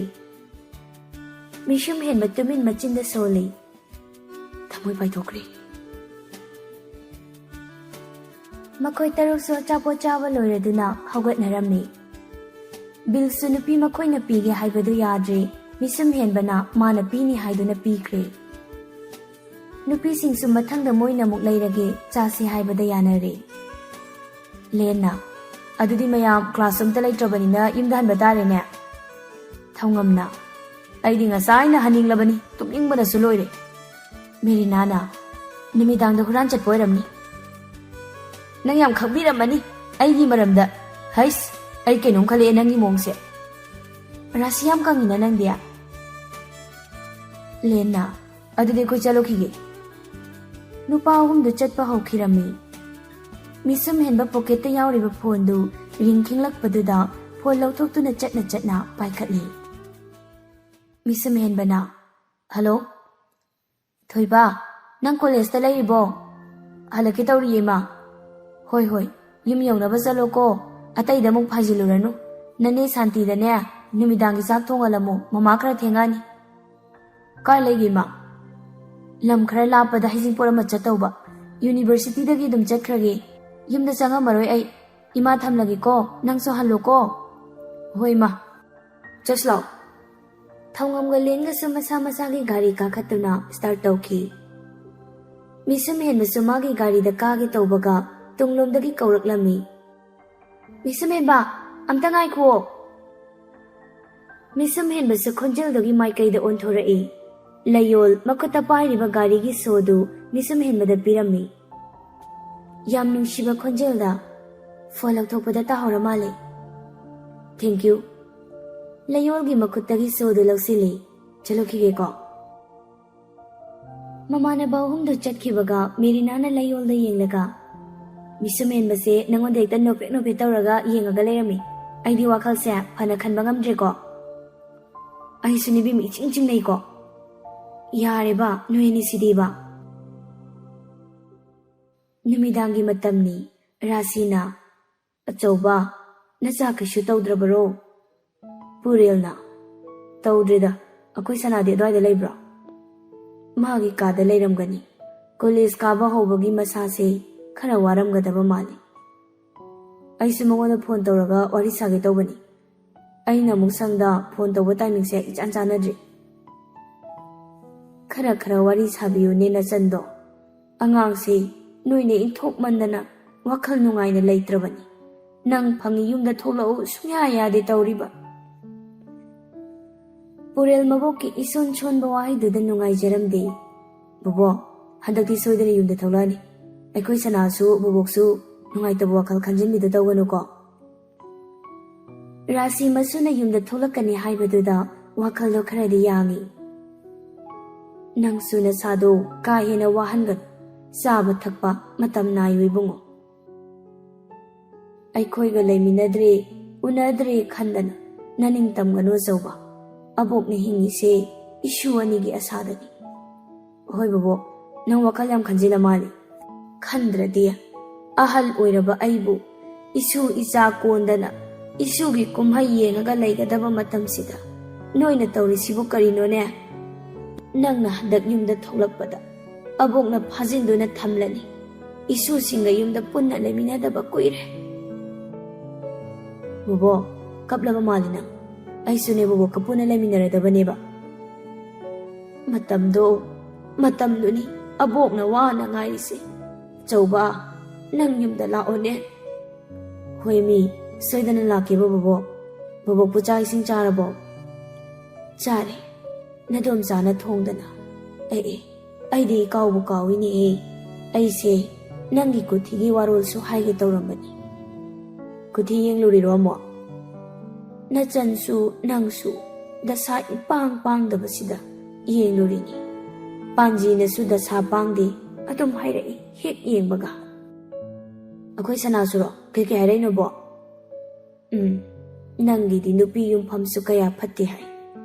ꯃꯤꯁꯨꯝ ꯍꯦꯟꯕ ꯇꯨꯃꯤꯟ ꯃꯆꯤꯟꯗ ꯁꯣꯜꯂꯤ꯫ ꯊꯃꯣꯏ ꯄꯥꯏꯊꯣꯛꯈ꯭ꯔꯦ꯫ ꯃꯈꯣꯏ ꯇꯔꯨꯛꯁꯨ ꯑꯆꯥꯄꯣꯠ ꯆꯥꯕ ꯂꯣꯏꯔꯗꯨꯅ ꯍꯧꯒꯠꯅꯔꯝꯃꯤ꯫ ꯕꯤꯜꯁꯨ ꯅꯨꯄꯤ ꯃꯈꯣꯏꯅ ꯄꯤꯒꯦ ꯍꯥꯏꯕꯗꯨ ꯌꯥꯗ꯭ꯔꯦ, ꯃꯤꯁꯨꯝ ꯍꯦꯟꯕꯅ ꯃꯥꯅ ꯄꯤꯅꯤ ꯍꯥꯏꯗꯨꯅ ꯄꯤꯈ꯭ꯔꯦ꯫ ꯅꯨꯄꯤꯁꯤꯡꯁꯨ ꯃꯊꯪꯗ ꯃꯣꯏꯅ ꯑꯃꯨꯛ ꯂꯩꯔꯒꯦ, ꯆꯥꯁꯤ ꯍꯥꯏꯕꯗ ꯌꯥꯅꯔꯦ꯫ ꯂꯦꯟꯅ, "ꯑꯗꯨꯗꯤ ꯃꯌꯥꯝ ꯀ꯭ꯂꯥꯁ ꯑꯝꯇ ꯂꯩꯇ꯭ꯔꯕꯅꯤꯅ ꯌꯨꯝꯗ ꯍꯟꯕ ꯇꯥꯔꯦꯅꯦ"꯫ ꯊꯧꯉꯝꯅ, "ꯑꯩꯗꯤ ꯉꯁꯥꯏꯅ ꯍꯟꯅꯤꯡꯂꯕꯅꯤ, ꯇꯨꯝꯅꯤꯡꯕꯅꯁꯨ ꯂꯣꯏꯔꯦ"꯫ ꯃꯦꯔꯤꯅꯥꯅ, "ꯅꯨꯃꯤꯗꯥꯡꯗ ꯍꯨꯔꯥꯟ ꯆꯠꯄ ꯑꯣꯏꯔꯝꯅꯤ꯫ ꯅꯪ ꯌꯥꯝ ꯈꯪꯕꯤꯔꯝꯃꯅꯤ ꯑꯩꯒꯤ ꯃꯔꯝꯗ꯫ ꯍꯩꯁ, ꯑꯩ ꯀꯩꯅꯣꯝ ꯈꯜꯂꯛꯑꯦ ꯅꯪꯒꯤ ꯃꯑꯣꯡꯁꯦ꯫ ꯔꯥꯁꯤ ꯌꯥꯝ ꯀꯪꯉꯤꯅ ꯅꯪꯗꯤ"꯫ ꯂꯦꯟꯅ, "ꯑꯗꯨꯗꯤ ꯑꯩꯈꯣꯏ ꯆꯠꯂꯨꯈꯤꯒꯦ"꯫ ꯅꯨꯄꯥ ꯑꯍꯨꯝꯗꯨ ꯆꯠꯄ ꯍꯧꯈꯤꯔꯝꯃꯤ꯫ ꯃꯤꯁꯨꯝ ꯍꯦꯟꯕ ꯄꯣꯀꯦꯠꯇ ꯌꯥꯎꯔꯤꯕ ꯐꯣꯟꯗꯨ ꯔꯤꯡ ꯈꯤꯡꯂꯛꯄꯗꯨꯗ ꯐꯣꯟ ꯂꯧꯊꯣꯛꯇꯨꯅ ꯆꯠꯅ ꯆꯠꯅ ꯄꯥꯏꯈꯠꯂꯤ꯫ ꯃꯤꯁꯨꯝ ꯍꯦꯟꯕꯅ, "ꯍꯜꯂꯣ"꯫ "ꯊꯣꯏꯕ, ꯅꯪ ꯀꯣꯂꯦꯖꯇ ꯂꯩꯔꯤꯕꯣ?" "ꯍꯜꯂꯛꯀꯦ ꯇꯧꯔꯤꯌꯦ, ꯏꯃꯥ"꯫ "ꯍꯣꯏ, ꯍꯣꯏ, ꯌꯨꯝ ꯌꯧꯅꯕ ꯆꯠꯂꯣꯀꯣ꯫ ꯑꯇꯩꯗ ꯑꯃꯨꯛ ꯐꯥꯖꯤꯜꯂꯨꯔꯅꯨ꯫ ꯅꯅꯦ ꯁꯥꯟꯇꯤꯗꯅꯦ ꯅꯨꯃꯤꯗꯥꯡꯒꯤ ꯆꯥꯛ ꯊꯣꯡꯍꯜꯂꯝꯃꯨ, ꯃꯃꯥ ꯈꯔ ꯊꯦꯡꯉꯛꯑꯅꯤ"꯫ "ꯀꯥꯏ ꯂꯩꯒꯦ, ꯏꯃꯥ?" "ꯂꯝ ꯈꯔ ꯂꯥꯞꯄꯗ ꯍꯩꯖꯤꯡꯄꯣꯠ ꯑꯃ ꯆꯠꯇꯧꯕ꯫ ꯌꯨꯅꯤꯚꯔꯁꯤꯇꯤꯗꯒꯤ ꯑꯗꯨꯝ ꯆꯠꯈ꯭ꯔꯒꯦ꯫ ꯌꯨꯝꯗ ꯆꯪꯉꯝꯃꯔꯣꯏ ꯑꯩ꯫ ꯏꯃꯥ, ꯊꯝꯂꯒꯦꯀꯣ, ꯅꯪꯁꯨ ꯍꯜꯂꯣꯀꯣ"꯫ "ꯍꯣꯏ, ꯏꯃꯥ"꯫ "ꯆꯠꯁꯤ ꯂꯥꯎ"꯫ ꯊꯧꯉꯝꯒ ꯂꯦꯟꯒꯁꯨ ꯃꯁꯥ ꯃꯁꯥꯒꯤ ꯒꯥꯔꯤ ꯀꯥꯈꯠꯇꯨꯅ ꯁ꯭ꯇꯥꯔꯠ ꯇꯧꯈꯤ꯫ ꯃꯤꯁꯨꯝ ꯍꯦꯟꯕꯁꯨ ꯃꯥꯒꯤ ꯒꯥꯔꯤꯗ ꯀꯥꯒꯦ ꯇꯧꯕꯒ ꯇꯨꯡꯂꯣꯝꯗꯒꯤ ꯀꯧꯔꯛꯂꯝꯃꯤ, "ꯃꯤꯁꯨꯝ ꯍꯦꯟꯕ, ꯑꯝꯇ ꯉꯥꯏꯈꯨꯑꯣ"꯫ ꯃꯤꯁꯨꯝ ꯍꯦꯟꯕꯁꯨ ꯈꯣꯟꯖꯦꯜꯗꯨꯒꯤ ꯃꯥꯏꯀꯩꯗ ꯑꯣꯟꯊꯣꯔꯛꯏ꯫ ꯂꯩꯌꯣꯜ ꯃꯈꯨꯠꯇ ꯄꯥꯏꯔꯤꯕ ꯒꯥꯔꯤꯒꯤ ꯁꯣꯗꯨ ꯃꯤꯁꯨꯝ ꯍꯦꯟꯕꯗ ꯄꯤꯔꯝꯃꯤ꯫ ꯌꯥꯝ ꯅꯨꯡꯁꯤꯕ ꯈꯣꯟꯖꯦꯜꯗ, "ꯐꯣꯟ ꯂꯧꯊꯣꯛꯄꯗ ꯇꯥꯍꯧꯔ ꯃꯥꯜꯂꯦ"꯫ "Thank you"꯫ ꯂꯩꯌꯣꯜꯒꯤ ꯃꯈꯨꯠꯇꯒꯤ ꯁꯣꯗꯨ ꯂꯧꯁꯤꯜꯂꯤ꯫ "ꯆꯠꯂꯨꯈꯤꯒꯦꯀꯣ"꯫ ꯃꯃꯥꯟꯅꯕ ꯑꯍꯨꯝꯗꯨ ꯆꯠꯈꯤꯕꯒ ꯃꯦꯔꯤꯅꯥꯅ ꯂꯩꯌꯣꯜꯗ ꯌꯦꯡꯂꯒ, "ꯃꯤꯁꯨꯝ ꯍꯦꯟꯕꯁꯦ ꯅꯉꯣꯟꯗ ꯍꯦꯛꯇ ꯅꯣꯛꯐꯦꯠ ꯅꯣꯛꯐꯦꯠ ꯇꯧꯔꯒ ꯌꯦꯡꯉꯒ ꯂꯩꯔꯝꯃꯤ꯫ ꯑꯩꯗꯤ ꯋꯥꯈꯜꯁꯦ ꯐꯅ ꯈꯟꯕ ꯉꯝꯗ꯭ꯔꯦꯀꯣ"꯫ "ꯑꯩꯁꯨ ꯅꯤꯕꯤ ꯃꯤ ꯏꯆꯤꯡ ꯆꯤꯡꯅꯩꯀꯣ"꯫ "ꯌꯥꯔꯦꯕ, ꯅꯣꯏ ꯑꯅꯤꯁꯤꯗꯤꯕ꯫ ꯅꯨꯃꯤꯗꯥꯡꯒꯤ ꯃꯇꯝꯅꯤ, ꯔꯥꯁꯤꯅ, ꯑꯆꯧꯕ, ꯅꯆꯥ ꯀꯩꯁꯨ ꯇꯧꯗ꯭ꯔꯕꯔꯣ?" ꯄꯨꯔꯦꯜꯅ, "ꯇꯧꯗ꯭ꯔꯤꯗ, ꯑꯩꯈꯣꯏ ꯁꯅꯥꯗꯤ ꯑꯗꯨꯋꯥꯏꯗ ꯂꯩꯕ꯭ꯔꯣ?" "ꯃꯥꯒꯤ ꯀꯥꯗ ꯂꯩꯔꯝꯒꯅꯤ꯫ ꯀꯣꯂꯦꯖ ꯀꯥꯕ ꯍꯧꯕꯒꯤ ꯃꯁꯥꯁꯦ ꯈꯔ ꯋꯥꯔꯝꯒꯗꯕ ꯃꯥꯜꯂꯤ꯫ ꯑꯩꯁꯨ ꯃꯉꯣꯟꯗ ꯐꯣꯟ ꯇꯧꯔꯒ ꯋꯥꯔꯤ ꯁꯥꯒꯦ ꯇꯧꯕꯅꯤ꯫ ꯑꯩꯅ ꯑꯃꯨꯛ ꯁꯪꯗ ꯐꯣꯟ ꯇꯧꯕ ꯇꯥꯏꯃꯤꯡꯁꯦ ꯏꯆꯥꯟ ꯆꯥꯟꯅꯗ꯭ꯔꯤ꯫ ꯈꯔ ꯈꯔ ꯋꯥꯔꯤ ꯁꯥꯕꯤꯌꯨꯅꯦ ꯅꯆꯟꯗꯣ꯫ ꯑꯉꯥꯡꯁꯦ ꯅꯣꯏꯅ ꯏꯟꯊꯣꯛꯃꯟꯗꯅ ꯋꯥꯈꯜ ꯅꯨꯡꯉꯥꯏꯅ ꯂꯩꯇ꯭ꯔꯕꯅꯤ꯫ ꯅꯪ ꯐꯪꯉꯤ ꯌꯨꯝꯗ ꯊꯣꯛꯂꯛꯎ ꯁꯨꯡꯌꯥ ꯌꯥꯗꯦ ꯇꯧꯔꯤꯕ꯫" ꯄꯨꯔꯦꯜ ꯃꯕꯣꯛꯀꯤ ꯏꯁꯣꯟ ꯁꯣꯟꯕ ꯋꯥꯍꯩꯗꯨꯗ ꯅꯨꯡꯉꯥꯏꯖꯔꯝꯗꯦ꯫ "ꯕꯣꯕꯣꯛ, ꯍꯟꯗꯛꯇꯤ ꯁꯣꯏꯗꯅ ꯌꯨꯝꯗ ꯊꯣꯛꯂꯛꯑꯅꯤ꯫ ꯑꯩꯈꯣꯏ ꯁꯅꯥꯁꯨ ꯕꯣꯕꯣꯛꯁꯨ ꯅꯨꯡꯉꯥꯏꯇꯕ ꯋꯥꯈꯜ ꯈꯟꯖꯤꯟꯕꯤꯗ ꯇꯧꯒꯅꯨꯀꯣ꯫" ꯔꯥꯁꯤ ꯃꯁꯨꯅ ꯌꯨꯝꯗ ꯊꯣꯛꯂꯛꯀꯅꯤ ꯍꯥꯏꯕꯗꯨꯗ ꯋꯥꯈꯜꯗꯣ ꯈꯔꯗꯤ ꯌꯥꯡꯏ꯫ "ꯅꯪꯁꯨ ꯅꯁꯥꯗꯣ ꯀꯥ ꯍꯦꯟꯅ ꯋꯥꯍꯟꯒꯅꯨ꯫ ꯆꯥꯕ ꯊꯛꯄ ꯃꯇꯝ ꯅꯥꯏꯌꯨ ꯏꯕꯨꯡꯉꯣ꯫ ꯑꯩꯈꯣꯏꯒ ꯂꯩꯃꯤꯟꯅꯗ꯭ꯔꯦ, ꯎꯅꯗ꯭ꯔꯦ ꯈꯟꯗꯅ ꯅꯅꯤꯡ ꯇꯝꯒꯅꯨ ꯑꯆꯧꯕ꯫ ꯑꯕꯣꯛꯅ ꯍꯤꯡꯉꯤꯁꯦ ꯏꯁꯨ ꯑꯅꯤꯒꯤ ꯑꯁꯥꯗꯅꯤ꯫" "ꯍꯣꯏ ꯕꯣꯕꯣꯛ, ꯅꯪ ꯋꯥꯈꯜ ꯌꯥꯝ ꯈꯟꯖꯤꯜꯂ ꯃꯥꯜꯂꯤ꯫" "ꯈꯟꯗ꯭ꯔꯗꯤ, ꯑꯍꯜ ꯑꯣꯏꯔꯕ ꯑꯩꯕꯨ ꯏꯁꯨ ꯏꯆꯥ ꯀꯣꯟꯗꯅ ꯏꯁꯨꯒꯤ ꯀꯨꯝꯍꯩ ꯌꯦꯡꯉꯒ ꯂꯩꯒꯗꯕ ꯃꯇꯝꯁꯤꯗ ꯅꯣꯏꯅ ꯇꯧꯔꯤꯁꯤꯕꯨ ꯀꯔꯤꯅꯣꯅꯦ? ꯅꯪꯅ ꯍꯟꯗꯛ ꯌꯨꯝꯗ ꯊꯣꯛꯂꯛꯄꯗ ꯑꯕꯣꯛꯅ ꯐꯥꯖꯤꯟꯗꯨꯅ ꯊꯝꯂꯅꯤ꯫ ꯏꯁꯨꯁꯤꯡꯒ ꯌꯨꯝꯗ ꯄꯨꯟꯅ ꯂꯩꯃꯤꯟꯅꯗꯕ ꯀꯨꯏꯔꯦ꯫" "ꯕꯣꯕꯣꯛ, ꯀꯞꯂꯕ ꯃꯥꯜꯂꯤ ꯅꯪ꯫ ꯑꯩꯁꯨꯅꯦ ꯕꯣꯕꯣꯛꯀ ꯄꯨꯟꯅ ꯂꯩꯃꯤꯟꯅꯔꯗꯕꯅꯦꯕ꯫" "ꯃꯇꯝꯗꯣ, ꯃꯇꯝꯗꯨꯅꯤ ꯑꯕꯣꯛꯅ ꯋꯥꯅ ꯉꯥꯏꯔꯤꯁꯦ꯫ ꯑꯆꯧꯕ, ꯅꯪ ꯌꯨꯝꯗ ꯂꯥꯛꯑꯣꯅꯦ꯫" "ꯍꯣꯏ ꯃꯤ, ꯁꯣꯏꯗꯅ ꯂꯥꯛꯀꯦꯕ ꯕꯣꯕꯣꯛ꯫ ꯕꯣꯕꯣꯛꯄꯨ ꯆꯥꯛ ꯏꯁꯤꯡ ꯆꯥꯔꯕꯣ?" "ꯆꯥꯔꯦ, ꯅꯗꯣꯝꯆꯥꯅ ꯊꯣꯡꯗꯅ꯫ ꯑꯦ ꯑꯦ, ꯑꯩꯗꯤ ꯏꯀꯥꯎꯕꯨ ꯀꯥꯎꯏꯅꯦꯍꯦ꯫ ꯑꯩꯁꯦ ꯅꯪꯒꯤ ꯀꯨꯊꯤꯒꯤ ꯋꯥꯔꯣꯜꯁꯨ ꯍꯥꯏꯒꯦ ꯇꯧꯔꯝꯕꯅꯤ꯫" "ꯀꯨꯊꯤ ꯌꯦꯡꯂꯨꯔꯤꯔꯣ ꯑꯃꯨꯛ?" "ꯅꯆꯟꯁꯨ ꯅꯪꯁꯨ ꯗꯁꯥ ꯏꯄꯥꯡ ꯄꯥꯡꯗꯕꯁꯤꯗ ꯌꯦꯡꯂꯨꯔꯤꯅꯤ꯫ ꯄꯥꯟꯖꯤꯅꯁꯨ ꯗꯁꯥ ꯄꯥꯡꯗꯦ ꯑꯗꯨꯝ ꯍꯥꯏꯔꯛꯏ ꯍꯦꯛ ꯌꯦꯡꯕꯒ꯫" "ꯑꯩꯈꯣꯏ ꯁꯅꯥꯁꯨꯔꯣ? ꯀꯩꯀꯩ ꯍꯥꯏꯔꯛꯏꯅꯣꯕꯣ?" "ꯎꯝ, ꯅꯪꯒꯤꯗꯤ ꯅꯨꯄꯤ ꯌꯨꯝꯐꯝꯁꯨ ꯀꯌꯥ ꯐꯠꯇꯦ ꯍꯥꯏ꯫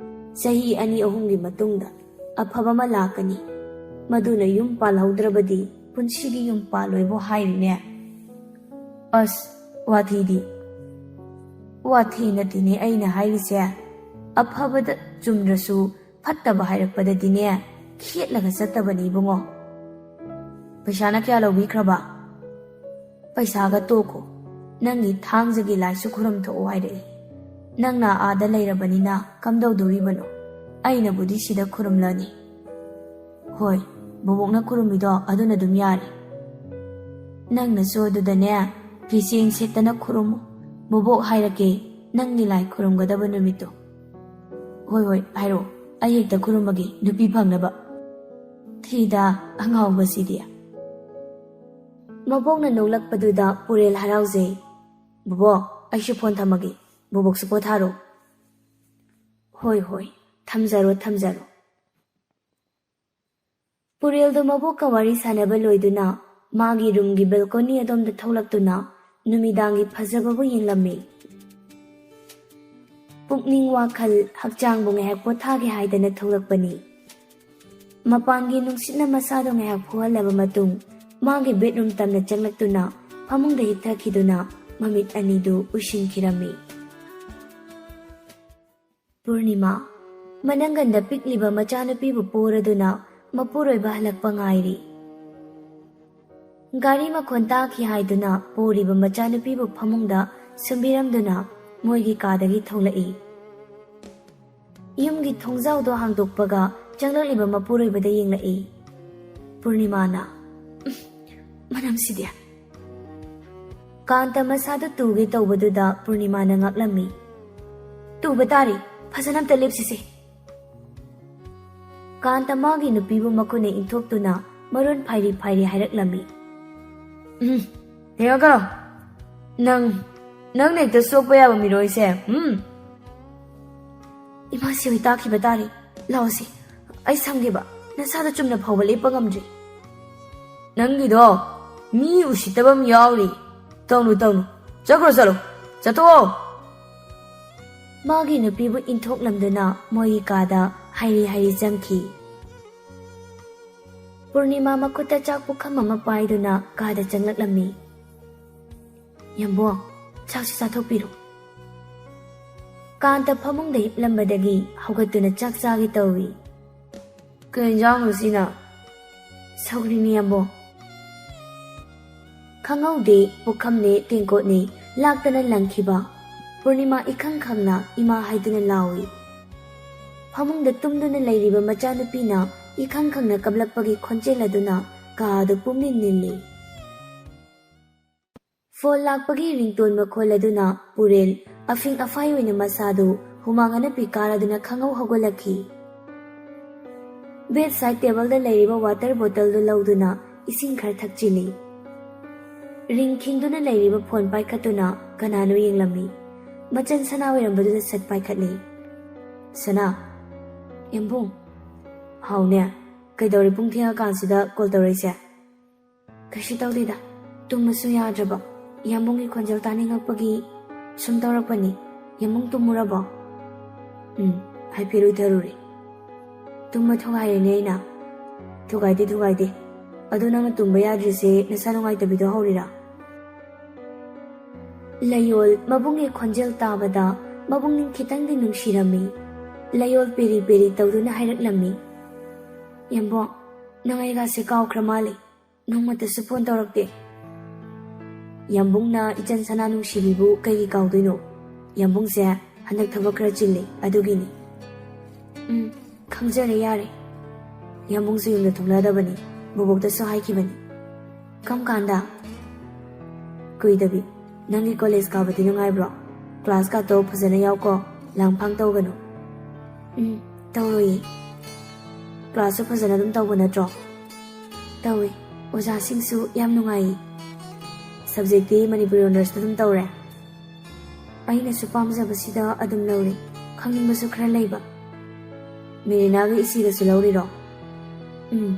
ꯆꯍꯤ ꯑꯅꯤ ꯑꯍꯨꯝꯒꯤ ꯃꯇꯨꯡꯗ ꯑꯐꯕ ꯑꯃ ꯂꯥꯛꯀꯅꯤ꯫ ꯃꯗꯨꯅ ꯌꯨꯝ ꯄꯥꯜꯍꯧꯗ꯭ꯔꯕꯗꯤ ꯄꯨꯟꯁꯤꯒꯤ ꯌꯨꯝ ꯄꯥꯜꯂꯣꯏꯕꯨ ꯍꯥꯏꯔꯤꯅꯦ꯫ ꯑꯁ, ꯋꯥꯊꯤꯗꯤ꯫ ꯋꯥꯊꯤ ꯅꯠꯇꯦꯅꯦ ꯑꯩꯅ ꯍꯥꯏꯔꯤꯁꯦ꯫ ꯑꯐꯕꯗ ꯆꯨꯝꯗ꯭ꯔꯁꯨ ꯐꯠꯇꯕ ꯍꯥꯏꯔꯛꯄꯗꯗꯤꯅꯦ, ꯈꯦꯠꯂꯒ ꯆꯠꯇꯕꯅꯤ ꯏꯕꯨꯡꯉꯣ꯫ ꯄꯩꯁꯥꯅ ꯀꯌꯥ ꯂꯧꯕꯤꯈ꯭ꯔꯕ? ꯄꯩꯁꯥꯒ ꯇꯣꯛꯈꯣ꯫ ꯅꯪꯒꯤ ꯊꯥꯡꯖꯒꯤ ꯂꯥꯏꯁꯨ ꯈꯨꯔꯨꯝ ꯊꯣꯛꯑꯣ ꯍꯥꯏꯔꯛꯏ꯫ ꯅꯪꯅ ꯑꯥꯗ ꯂꯩꯔꯕꯅꯤꯅ ꯀꯝꯗꯧꯗꯣꯔꯤꯕꯅꯣ? ꯑꯩꯅꯕꯨꯗꯤ ꯁꯤꯗ ꯈꯨꯔꯨꯝꯂꯅꯤ꯫ ꯍꯣꯏ, ꯕꯣꯕꯣꯛꯅ ꯈꯨꯔꯨꯝꯃꯤꯗꯣ ꯑꯗꯨꯅ ꯑꯗꯨꯝ ꯌꯥꯔꯦ꯫ ꯅꯪꯅꯁꯨ ꯑꯗꯨꯗꯅꯦ ꯐꯤꯁꯦꯡ ꯁꯦꯠꯇꯅ ꯈꯨꯔꯨꯝꯃꯨ꯫ ꯕꯣꯕꯣꯛ ꯍꯥꯏꯔꯛꯀꯦ, ꯅꯪꯒꯤ ꯂꯥꯏ ꯈꯨꯔꯨꯝꯒꯗꯕ ꯅꯨꯃꯤꯠꯇꯣ꯫ ꯍꯣꯏ, ꯍꯣꯏ, ꯍꯥꯏꯔꯛꯑꯣ꯫ ꯑꯩ ꯍꯦꯛꯇ ꯈꯨꯔꯨꯝꯃꯒꯦ, ꯅꯨꯄꯤ ꯐꯪꯅꯕ꯫ ꯊꯤꯗ ꯑꯉꯥꯎꯕꯁꯤꯗꯤ꯫ ꯃꯕꯣꯛꯅ ꯅꯣꯛꯂꯛꯄꯗꯨꯗ ꯄꯨꯔꯦꯜ ꯍꯔꯥꯎꯖꯩ꯫ "ꯕꯣꯕꯣꯛ, ꯑꯩꯁꯨ ꯐꯣꯟ ꯊꯝꯃꯒꯦ꯫ ꯕꯣꯕꯣꯛꯁꯨ ꯄꯣꯊꯥꯔꯣ꯫" "ꯍꯣꯏ, ꯍꯣꯏ, ꯊꯝꯖꯔꯣ, ꯊꯝꯖꯔꯣ꯫" ꯄꯨꯔꯦꯜꯗꯣ ꯃꯕꯣꯛꯀ ꯋꯥꯔꯤ ꯁꯥꯟꯅꯕ ꯂꯣꯏꯗꯨꯅ ꯃꯥꯒꯤ ꯔꯨꯝꯒꯤ ꯕꯦꯜꯀꯣꯅꯤ ꯑꯗꯣꯝꯗ ꯊꯣꯛꯂꯛꯇꯨꯅ ꯅꯨꯃꯤꯗꯥꯡꯒꯤ ꯐꯖꯕꯕꯨ ꯌꯦꯡꯂꯝꯃꯤ꯫ ꯄꯨꯛꯅꯤꯡ ꯋꯥꯈꯜ ꯍꯛꯆꯥꯡꯕꯨ ꯉꯥꯏꯍꯥꯛ ꯄꯣꯊꯥꯒꯦ ꯍꯥꯏꯗꯅ ꯊꯣꯛꯂꯛꯄꯅꯤ꯫ ꯃꯄꯥꯟꯒꯤ ꯅꯨꯡꯁꯤꯠꯅ ꯃꯁꯥꯗꯣ ꯉꯥꯏꯍꯥꯛ ꯐꯨꯍꯜꯂꯕ ꯃꯇꯨꯡ, ꯃꯥꯒꯤ ꯕꯦꯗꯔꯨꯝ ꯇꯝꯅ ꯆꯪꯂꯛꯇꯨꯅ ꯐꯃꯨꯡꯗ ꯍꯤꯞꯊꯈꯤꯗꯨꯅ ꯃꯃꯤꯠ ꯑꯅꯤꯗꯨ ꯎꯏꯁꯤꯟꯈꯤꯔꯝꯃꯤ꯫ ꯄꯨꯔꯅꯤꯃꯥ, ꯃꯅꯪꯒꯟꯗ ꯄꯤꯛꯂꯤꯕ ꯃꯆꯥꯅꯨꯄꯤꯕꯨ ꯄꯣꯔꯗꯨꯅ ꯃꯄꯨꯔꯣꯏꯕ ꯍꯜꯂꯛꯄ ꯉꯥꯏꯔꯤ꯫ ꯒꯥꯔꯤ ꯃꯈꯣꯟ ꯇꯥꯈꯤ ꯍꯥꯏꯗꯨꯅ ꯄꯣꯔꯤꯕ ꯃꯆꯥꯅꯨꯄꯤꯕꯨ ꯐꯃꯨꯡꯗ ꯁꯨꯝꯕꯤꯔꯝꯗꯨꯅ ꯃꯣꯏꯒꯤ ꯀꯥꯗꯒꯤ ꯊꯣꯛꯂꯛꯏ꯫ ꯌꯨꯝꯒꯤ ꯊꯣꯡꯖꯥꯎꯗꯣ ꯍꯥꯡꯗꯣꯛꯄꯒ ꯆꯪꯂꯛꯂꯤꯕ ꯃꯄꯨꯔꯣꯏꯕꯗ ꯌꯦꯡꯂꯛꯏ꯫ ꯄꯨꯔꯅꯤꯃꯥꯅ, "ꯎꯝ, ꯃꯅꯝꯁꯤꯗꯤ!" ꯀꯥꯟꯇ ꯃꯁꯥꯗꯨ ꯇꯨꯒꯦ ꯇꯧꯕꯗꯨꯗ ꯄꯨꯔꯅꯤꯃꯥꯅ ꯉꯥꯛꯂꯝꯃꯤ꯫ "ꯇꯨꯕ ꯇꯥꯔꯤ, ꯐꯖꯅ ꯑꯝꯇ ꯂꯦꯞꯁꯤꯁꯦ꯫" ꯀꯥꯟꯇ ꯃꯥꯒꯤ ꯅꯨꯄꯤꯕꯨ ꯃꯈꯨꯠꯅ ꯏꯟꯊꯣꯛꯇꯨꯅ ꯃꯔꯣꯟ ꯐꯥꯏꯔꯤ ꯐꯥꯏꯔꯤ ꯍꯥꯏꯔꯛꯂꯝꯃꯤ꯫ "ꯎꯝ, ꯌꯦꯡꯉꯛꯀꯅꯣ꯫ ꯅꯪ, ꯅꯪꯅ ꯍꯦꯛꯇ ꯁꯣꯛꯄ ꯌꯥꯕ ꯃꯤꯔꯣꯏꯁꯦ, ꯎꯝ?" "ꯏꯃꯥꯁꯤ ꯍꯣꯏ ꯇꯥꯈꯤꯕ ꯇꯥꯔꯦ꯫ ꯂꯥꯛꯑꯣꯁꯦ, ꯑꯩ ꯁꯝꯒꯦꯕ꯫ ꯅꯁꯥꯗꯣ ꯆꯨꯝꯅ ꯐꯥꯎꯕ ꯂꯦꯞꯄ ꯉꯝꯗ꯭ꯔꯤ꯫" "ꯅꯪꯒꯤꯗꯣ ꯃꯤ ꯎꯁꯤꯠꯇꯕ ꯑꯃ ꯌꯥꯎꯔꯤ꯫ ꯇꯧꯅꯨ, ꯇꯧꯅꯨ꯫ ꯆꯠꯈ꯭ꯔꯣ, ꯆꯠꯂꯣ꯫ ꯆꯠꯊꯣꯛꯑꯣ꯫" ꯃꯥꯒꯤ ꯅꯨꯄꯤꯕꯨ ꯏꯟꯊꯣꯛꯂꯝꯗꯨꯅ ꯃꯣꯏꯒꯤ ꯀꯥꯗ ꯍꯥꯏꯔꯤ ꯍꯥꯏꯔꯤ ꯆꯪꯈꯤ꯫ ꯄꯨꯔꯅꯤꯃꯥ ꯃꯈꯨꯠꯇ ꯆꯥꯛ ꯄꯨꯈꯝ ꯑꯃ ꯄꯥꯏꯗꯨꯅ ꯀꯥꯗ ꯆꯪꯂꯛꯂꯝꯃꯤ꯫ "ꯌꯥꯝꯕꯣꯡ, ꯆꯥꯛꯁꯤ ꯆꯥꯊꯣꯛꯄꯤꯔꯣ꯫" ꯀꯥꯟꯇ ꯐꯃꯨꯡꯗ ꯍꯤꯞꯂꯝꯕꯗꯒꯤ ꯍꯧꯒꯠꯇꯨꯅ ꯆꯥꯛ ꯆꯥꯒꯦ ꯇꯧꯏ꯫ "ꯀꯩ ꯏꯟꯖꯥꯡꯅꯣ ꯁꯤꯅ?" "ꯁꯧꯒ꯭ꯔꯤꯅꯤ, ꯌꯥꯝꯕꯣꯡ꯫" ꯈꯪꯍꯧꯗꯦ, ꯄꯨꯈꯝꯅꯦ ꯇꯦꯡꯀꯣꯠꯅꯦ ꯂꯥꯛꯇꯅ ꯂꯪꯈꯤꯕ꯫ ꯄꯨꯔꯅꯤꯃꯥ ꯏꯈꯪ ꯈꯪꯅ ꯏꯃꯥ ꯍꯥꯏꯗꯨꯅ ꯂꯥꯎꯏ꯫ ꯐꯃꯨꯡꯗ ꯇꯨꯝꯗꯨꯅ ꯂꯩꯔꯤꯕ ꯃꯆꯥꯅꯨꯄꯤꯅ ꯏꯈꯪ ꯈꯪꯅ ꯀꯞꯂꯛꯄꯒꯤ ꯈꯣꯟꯖꯦꯜ ꯑꯗꯨꯅ ꯀꯥ ꯑꯗꯨ ꯄꯨꯝꯅꯤꯜ ꯅꯤꯜꯂꯤ꯫ ꯐꯣꯟ ꯂꯥꯛꯄꯒꯤ ꯔꯤꯡꯇꯣꯟ ꯃꯈꯣꯜ ꯑꯗꯨꯅ ꯄꯨꯔꯦꯜ ꯑꯐꯤꯡ ꯑꯐꯥꯏ ꯑꯣꯏꯅ ꯃꯁꯥꯗꯨ ꯍꯨꯃꯥꯡ ꯑꯅꯞꯄꯤ ꯀꯥꯔꯗꯨꯅ ꯈꯪꯍꯧ ꯍꯧꯒꯠꯂꯛꯈꯤ꯫ ꯕꯦꯗ ꯁꯥꯏꯗ ꯇꯦꯕꯜꯗ ꯂꯩꯔꯤꯕ ꯋꯥꯇꯔ ꯕꯣꯇꯜꯗꯨ ꯂꯧꯗꯨꯅ ꯏꯁꯤꯡ ꯈꯔ ꯊꯛꯆꯤꯜꯂꯤ꯫ ꯔꯤꯡ ꯈꯤꯡꯗꯨꯅ ꯂꯩꯔꯤꯕ ꯐꯣꯟ ꯄꯥꯏꯈꯠꯇꯨꯅ ꯀꯅꯥꯅꯣ ꯌꯦꯡꯂꯝꯃꯤ꯫ ꯃꯆꯟ ꯁꯅꯥ ꯑꯣꯏꯔꯝꯕꯗꯨꯗ ꯁꯠ ꯄꯥꯏꯈꯠꯂꯤ꯫ "ꯁꯅꯥ꯫" "ꯌꯥꯝꯕꯨꯡ꯫" "ꯍꯥꯎꯅꯦ, ꯀꯩꯗꯧꯔꯤ ꯄꯨꯡ ꯊꯦꯡꯉꯀꯥꯟꯁꯤꯗ ꯀꯣꯜ ꯇꯧꯔꯛꯏꯁꯦ?" "ꯀꯩꯁꯨ ꯇꯧꯗꯦꯗ, ꯇꯨꯝꯕꯁꯨ ꯌꯥꯗ꯭ꯔꯕ, ꯌꯥꯝꯕꯨꯡꯒꯤ ꯈꯣꯟꯖꯦꯜ ꯇꯥꯅꯤꯡꯉꯛꯄꯒꯤ ꯁꯨꯝ ꯇꯧꯔꯛꯄꯅꯤ꯫ ꯌꯥꯝꯕꯨꯡ ꯇꯨꯝꯃꯨꯔꯕꯣ?" "ꯎꯝ, ꯍꯥꯏꯐꯦꯠ ꯎꯏꯊꯔꯨꯔꯦ꯫" "ꯇꯨꯝꯕ ꯊꯨꯒꯥꯏꯔꯦꯅꯦ ꯑꯩꯅ꯫" "ꯊꯨꯒꯥꯏꯗꯦ, ꯊꯨꯒꯥꯏꯗꯦ꯫ ꯑꯗꯣ ꯅꯪꯅ ꯇꯨꯝꯕ ꯌꯥꯗ꯭ꯔꯤꯁꯦ ꯅꯁꯥ ꯅꯨꯡꯉꯥꯏꯇꯕꯤꯗꯣ ꯍꯧꯔꯤꯔꯥ?" ꯂꯌꯣꯜ ꯃꯕꯨꯡꯒꯤ ꯈꯣꯟꯖꯦꯜ ꯇꯥꯕꯗ ꯃꯕꯨꯡꯅꯤꯡ ꯈꯤꯇꯪꯗꯤ ꯅꯨꯡꯁꯤꯔꯝꯃꯤ꯫ ꯂꯌꯣꯜ ꯄꯦꯔꯤ ꯄꯦꯔꯤ ꯇꯧꯗꯨꯅ ꯍꯥꯏꯔꯛꯂꯝꯃꯤ, "ꯌꯥꯝꯕꯣꯡ, ꯅꯪ ꯑꯩꯒꯥꯁꯦ ꯀꯥꯎꯈ꯭ꯔ ꯃꯥꯜꯂꯦ꯫ ꯅꯣꯡꯃꯇꯁꯨ ꯐꯣꯟ ꯇꯧꯔꯛꯇꯦ꯫" "ꯌꯥꯝꯕꯨꯡꯅ ꯏꯆꯟ ꯁꯅꯥ ꯅꯨꯡꯁꯤꯕꯤꯕꯨ ꯀꯩꯒꯤ ꯀꯥꯎꯗꯣꯏꯅꯣ? ꯌꯥꯝꯕꯨꯡꯁꯦ ꯍꯟꯗꯛ ꯊꯕꯛ ꯈꯔ ꯆꯤꯜꯂꯤ, ꯑꯗꯨꯒꯤꯅꯤ꯫" "ꯎꯝ, ꯈꯪꯖꯔꯦ, ꯌꯥꯔꯦ꯫" "ꯌꯥꯝꯕꯨꯡꯁꯨ ꯌꯨꯝꯗ ꯊꯣꯛꯂꯛꯑꯗꯕꯅꯤ, ꯕꯣꯕꯣꯛꯇꯁꯨ ꯍꯥꯏꯈꯤꯕꯅꯤ꯫" "ꯀꯝ ꯀꯥꯟꯗ?" "ꯀꯨꯏꯗꯕꯤ꯫ ꯅꯪꯒꯤ ꯀꯣꯂꯦꯖ ꯀꯥꯕꯗꯤ ꯅꯨꯡꯉꯥꯏꯕ꯭ꯔꯣ? ꯀ꯭ꯂꯥꯁ ꯀꯥꯇꯣ ꯐꯖꯅ ꯌꯥꯎꯀꯣ, ꯂꯥꯡꯐꯥꯡ ꯇꯧꯒꯅꯨ꯫" "ꯎꯝ, ꯇꯧꯔꯣꯏꯌꯦ꯫" "ꯀ꯭ꯂꯥꯁꯁꯨ ꯐꯖꯅ ꯑꯗꯨꯝ ꯇꯧꯕ ꯅꯠꯇ꯭ꯔꯣ?" "ꯇꯧꯏ꯫ ꯑꯣꯖꯥꯁꯤꯡꯁꯨ ꯌꯥꯝ ꯅꯨꯡꯉꯥꯏꯌꯦ꯫" "ꯁꯕꯖꯦꯛꯇꯤ ꯃꯅꯤꯄꯨꯔꯤ ꯑꯣꯅꯔꯁꯇ ꯑꯗꯨꯝ ꯇꯧꯔꯦ?" "ꯑꯩꯅꯁꯨ ꯄꯥꯝꯖꯕꯁꯤꯗ ꯑꯗꯨꯝ ꯂꯧꯔꯦ꯫ ꯈꯪꯅꯤꯡꯕꯁꯨ ꯈꯔ ꯂꯩꯕ꯫" "ꯃꯦꯔꯤꯅꯥꯒ ꯏꯆꯦꯒꯁꯨ ꯂꯧꯔꯤꯔꯣ?" "ꯎꯝ꯫"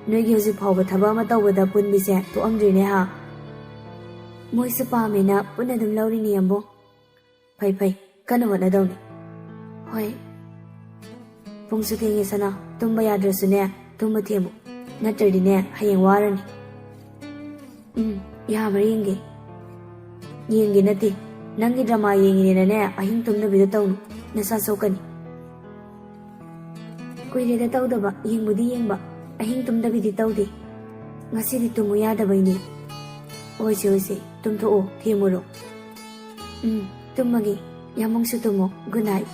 "ꯅꯣꯏꯒꯤ ꯍꯧꯖꯤꯛ ꯐꯥꯎꯕ ꯊꯕꯛ ꯑꯃ ꯇꯧꯕꯗ ꯄꯨꯟꯕꯤꯁꯦ ꯇꯣꯛꯑꯝꯗ꯭ꯔꯤꯅꯦ ꯍꯥ?" "ꯃꯣꯏꯁꯨ ꯄꯥꯝꯃꯦꯅ ꯄꯨꯟꯅ ꯑꯗꯨꯝ ꯂꯧꯔꯤꯅꯦ, ꯌꯥꯝꯕꯨꯡ꯫" "ꯐꯩ, ꯐꯩ꯫ ꯀꯟꯅ ꯍꯣꯠꯅꯗꯧꯅꯤ꯫" "ꯍꯣꯏ꯫" "ꯄꯨꯡꯁꯨ ꯊꯦꯡꯉꯦ, ꯁꯅꯥ꯫ ꯇꯨꯝꯕ ꯌꯥꯗ꯭ꯔꯁꯨꯅꯦ, ꯇꯨꯝꯕ ꯊꯦꯝꯃꯨ꯫ ꯅꯠꯇ꯭ꯔꯗꯤꯅꯦ, ꯍꯌꯦꯡ ꯋꯥꯔꯅꯤ꯫ ꯎꯝ, ꯌꯥꯕ꯭ꯔꯥ ꯌꯦꯡꯒꯦ꯫ ꯌꯦꯡꯒꯦ ꯅꯠꯇꯦ, ꯅꯪꯒꯤ ꯗ꯭ꯔꯃꯥ ꯌꯦꯡꯉꯤꯅꯦꯅꯅꯦ, ꯑꯍꯤꯡ ꯇꯨꯝꯗꯕꯤꯗ ꯇꯧꯅꯨ, ꯅꯁꯥ ꯁꯣꯛꯀꯅꯤ꯫ ꯀꯨꯏꯔꯦꯗ ꯇꯧꯗꯕ, ꯌꯦꯡꯕꯨꯗꯤ ꯌꯦꯡꯕ, ꯑꯍꯤꯡ ꯇꯨꯝꯗꯕꯤꯗꯤ ꯇꯧꯗꯦ꯫ ꯉꯁꯤꯗꯤ ꯇꯨꯝꯃꯨ ꯌꯥꯗꯕꯩꯅꯦ꯫ ꯑꯣꯏꯁꯦ ꯑꯣꯏꯁꯦ, ꯇꯨꯝꯊꯣꯛꯑꯣ, ꯊꯦꯝꯃꯨꯔꯣ꯫ ꯎꯝ, ꯇꯨꯝꯃꯒꯦ꯫ ꯌꯥꯃꯨꯡꯁꯨ ꯇꯨꯝꯃꯣ꯫ Good night꯫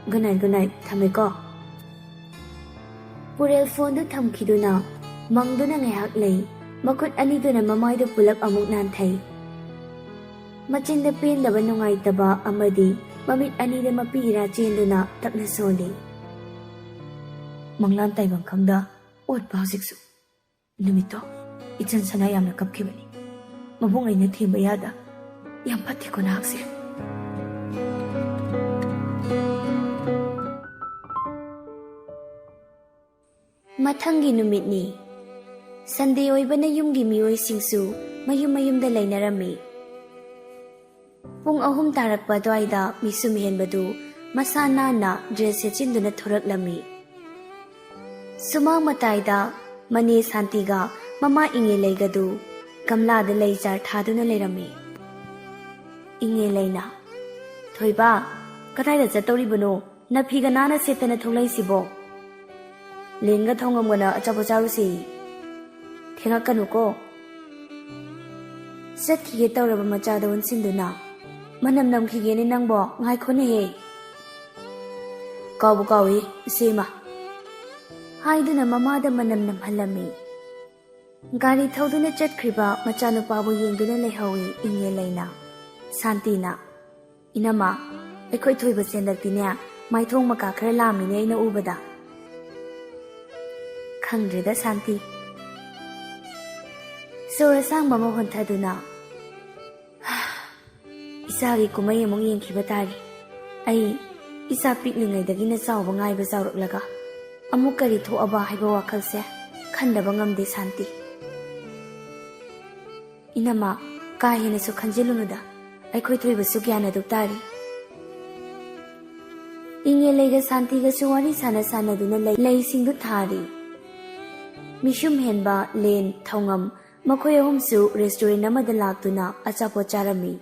Good night, good night꯫ ꯊꯝꯃꯦꯀꯣ꯫ ꯄꯨꯔꯦꯜ ꯐꯣꯟꯗꯨ ꯊꯝꯈꯤꯗꯨꯅ ꯃꯪꯗꯨꯅ ꯉꯥꯏꯍꯥꯛ ꯂꯩ꯫ ꯃꯈꯨꯠ ꯑꯅꯤꯗꯨꯅ ꯃꯃꯥꯏꯗꯨ ꯄꯨꯂꯞ ꯑꯃꯨꯛ ꯅꯥꯟꯊꯩ꯫ ꯃꯆꯤꯟꯗ ꯄꯦꯟꯗꯕ, ꯅꯨꯡꯉꯥꯏꯇꯕ ꯑꯃꯗꯤ ꯃꯃꯤꯠ ꯑꯅꯤꯗ ꯃꯄꯤ ꯏꯔꯥ ꯆꯦꯟꯗꯨꯅ ꯇꯞꯅ ꯁꯣꯜꯂꯤ꯫ ꯃꯪꯂꯥꯟ ꯇꯥꯏꯕꯪ ꯈꯪꯗ ꯑꯣꯠꯄ ꯍꯧꯖꯤꯛꯁꯨ꯫ ꯅꯨꯃꯤꯠꯇꯣ ꯏꯆꯟ ꯁꯅꯥ ꯌꯥꯝꯅ ꯀꯞꯈꯤꯕꯅꯤ꯫ ꯃꯕꯨꯡ ꯑꯩꯅ ꯊꯦꯝꯕ ꯌꯥꯗ꯫ ꯌꯥꯝ ꯐꯠꯇꯦꯀꯣ ꯅꯍꯥꯛꯁꯦ꯫ ꯃꯊꯪꯒꯤ ꯅꯨꯃꯤꯠꯅꯤ꯫ ꯁꯟꯗꯦ ꯑꯣꯏꯕꯅ ꯌꯨꯝꯒꯤ ꯃꯤꯑꯣꯏꯁꯤꯡꯁꯨ ꯃꯌꯨꯝ ꯃꯌꯨꯝꯗ ꯂꯩꯅꯔꯝꯃꯤ꯫ ꯄꯨꯡ ꯑꯍꯨꯝ ꯇꯥꯔꯛꯄ ꯑꯗꯨꯋꯥꯏꯗ ꯃꯤꯁꯨꯝ ꯍꯦꯟꯕꯗꯨ ꯃꯁꯥ ꯅꯥꯟꯅ ꯗ꯭ꯔꯦꯁ ꯁꯦꯠꯆꯤꯟꯗꯨꯅ ꯊꯣꯔꯛꯂꯝꯃꯤ꯫ ꯁꯨꯃꯥꯡ ꯃꯇꯥꯏꯗ ꯃꯅꯦ ꯁꯥꯟꯇꯤꯒ ꯃꯃꯥ ꯏꯉꯦꯂꯩꯒꯗꯨ ꯒꯝꯂꯥꯗ ꯂꯩ ꯆꯥꯔ ꯊꯥꯗꯨꯅ ꯂꯩꯔꯝꯃꯤ꯫ ꯏꯉꯦꯂꯩꯅ, "ꯊꯣꯏꯕ, ꯀꯗꯥꯏꯗ ꯆꯠꯇꯧꯔꯤꯕꯅꯣ? ꯅꯐꯤꯒ ꯅꯥꯟꯅ ꯁꯦꯠꯇꯅ ꯊꯣꯛꯂꯛꯏꯁꯤꯕꯣ? ꯂꯦꯟꯒ ꯊꯣꯡꯉꯝꯒꯅ ꯑꯆꯥꯄꯣꯠ ꯆꯥꯔꯨꯁꯤ꯫ ꯊꯦꯡꯉꯛꯀꯅꯨꯀꯣ꯫" ꯆꯠꯈꯤꯒꯦ ꯇꯧꯔꯕ ꯃꯆꯥꯗ ꯑꯣꯟꯁꯤꯟꯗꯨꯅ, "ꯃꯅꯝ ꯅꯝꯈꯤꯒꯦꯅꯦ ꯅꯪꯕꯣ, ꯉꯥꯏꯈꯣꯅꯦꯍꯦ꯫" "ꯀꯥꯎꯕꯨ ꯀꯥꯎꯏ, ꯏꯆꯦꯃ꯫" ꯍꯥꯏꯗꯨꯅ ꯃꯃꯥꯗ ꯃꯅꯝ ꯅꯝꯍꯜꯂꯝꯃꯤ꯫ ꯒꯥꯔꯤ ꯊꯧꯗꯨꯅ ꯆꯠꯈ꯭ꯔꯤꯕ ꯃꯆꯥꯅꯨꯄꯥꯕꯨ ꯌꯦꯡꯗꯨꯅ ꯂꯩꯍꯧꯏ ꯏꯉꯦꯂꯩꯅ꯫ ꯁꯥꯟꯇꯤꯅ, "ꯏꯅꯝꯃ, ꯑꯩꯈꯣꯏ ꯊꯣꯏꯕꯁꯦ ꯍꯟꯗꯛꯇꯤꯅꯦ, ꯃꯥꯏꯊꯣꯡ ꯃꯀꯥ ꯈꯔ ꯂꯥꯝꯃꯤꯅꯦ ꯑꯩꯅ ꯎꯕꯗ꯫" "ꯈꯪꯗ꯭ꯔꯦꯗ ꯁꯥꯟꯇꯤ꯫" ꯁꯣꯔ ꯑꯁꯥꯡꯕ ꯑꯃ ꯍꯣꯟꯊꯗꯨꯅ, "ꯏꯆꯥꯒꯤ ꯀꯨꯝꯍꯩ ꯑꯃꯨꯛ ꯌꯦꯡꯈꯤꯕ ꯇꯥꯔꯤ꯫ ꯑꯩ ꯏꯆꯥ ꯄꯤꯛꯂꯤꯉꯩꯗꯒꯤꯅ ꯆꯥꯎꯕ ꯉꯥꯏꯕ ꯆꯥꯎꯔꯛꯂꯒ ꯑꯃꯨꯛ ꯀꯔꯤ ꯊꯣꯛꯑꯕ ꯍꯥꯏꯕ ꯋꯥꯈꯜꯁꯦ ꯈꯟꯗꯕ ꯉꯝꯗꯦ ꯁꯥꯟꯇꯤ꯫" "ꯏꯅꯝꯃ, ꯀꯥ ꯍꯦꯟꯅꯁꯨ ꯈꯟꯖꯤꯜꯂꯨꯅꯨꯗ, ꯑꯩꯈꯣꯏ ꯊꯣꯏꯕꯁꯨ ꯒ꯭ꯌꯥꯟ ꯑꯗꯨꯝ ꯇꯥꯔꯤ꯫" ꯏꯉꯦꯂꯩꯒ ꯁꯥꯟꯇꯤꯒꯁꯨ ꯋꯥꯔꯤ ꯁꯥꯟꯅ ꯁꯥꯟꯅꯗꯨꯅ ꯂꯩ, ꯂꯩꯁꯤꯡꯗꯨ ꯊꯥꯔꯤ꯫ ꯃꯤꯁꯨꯝ ꯍꯦꯟꯕ, ꯂꯦꯟ, ꯊꯧꯉꯝ, ꯃꯈꯣꯏ ꯑꯍꯨꯝꯁꯨ restaurant ꯑꯃꯗ ꯂꯥꯛꯇꯨꯅ ꯑꯆꯥꯄꯣꯠ ꯆꯥꯔꯝꯃꯤ꯫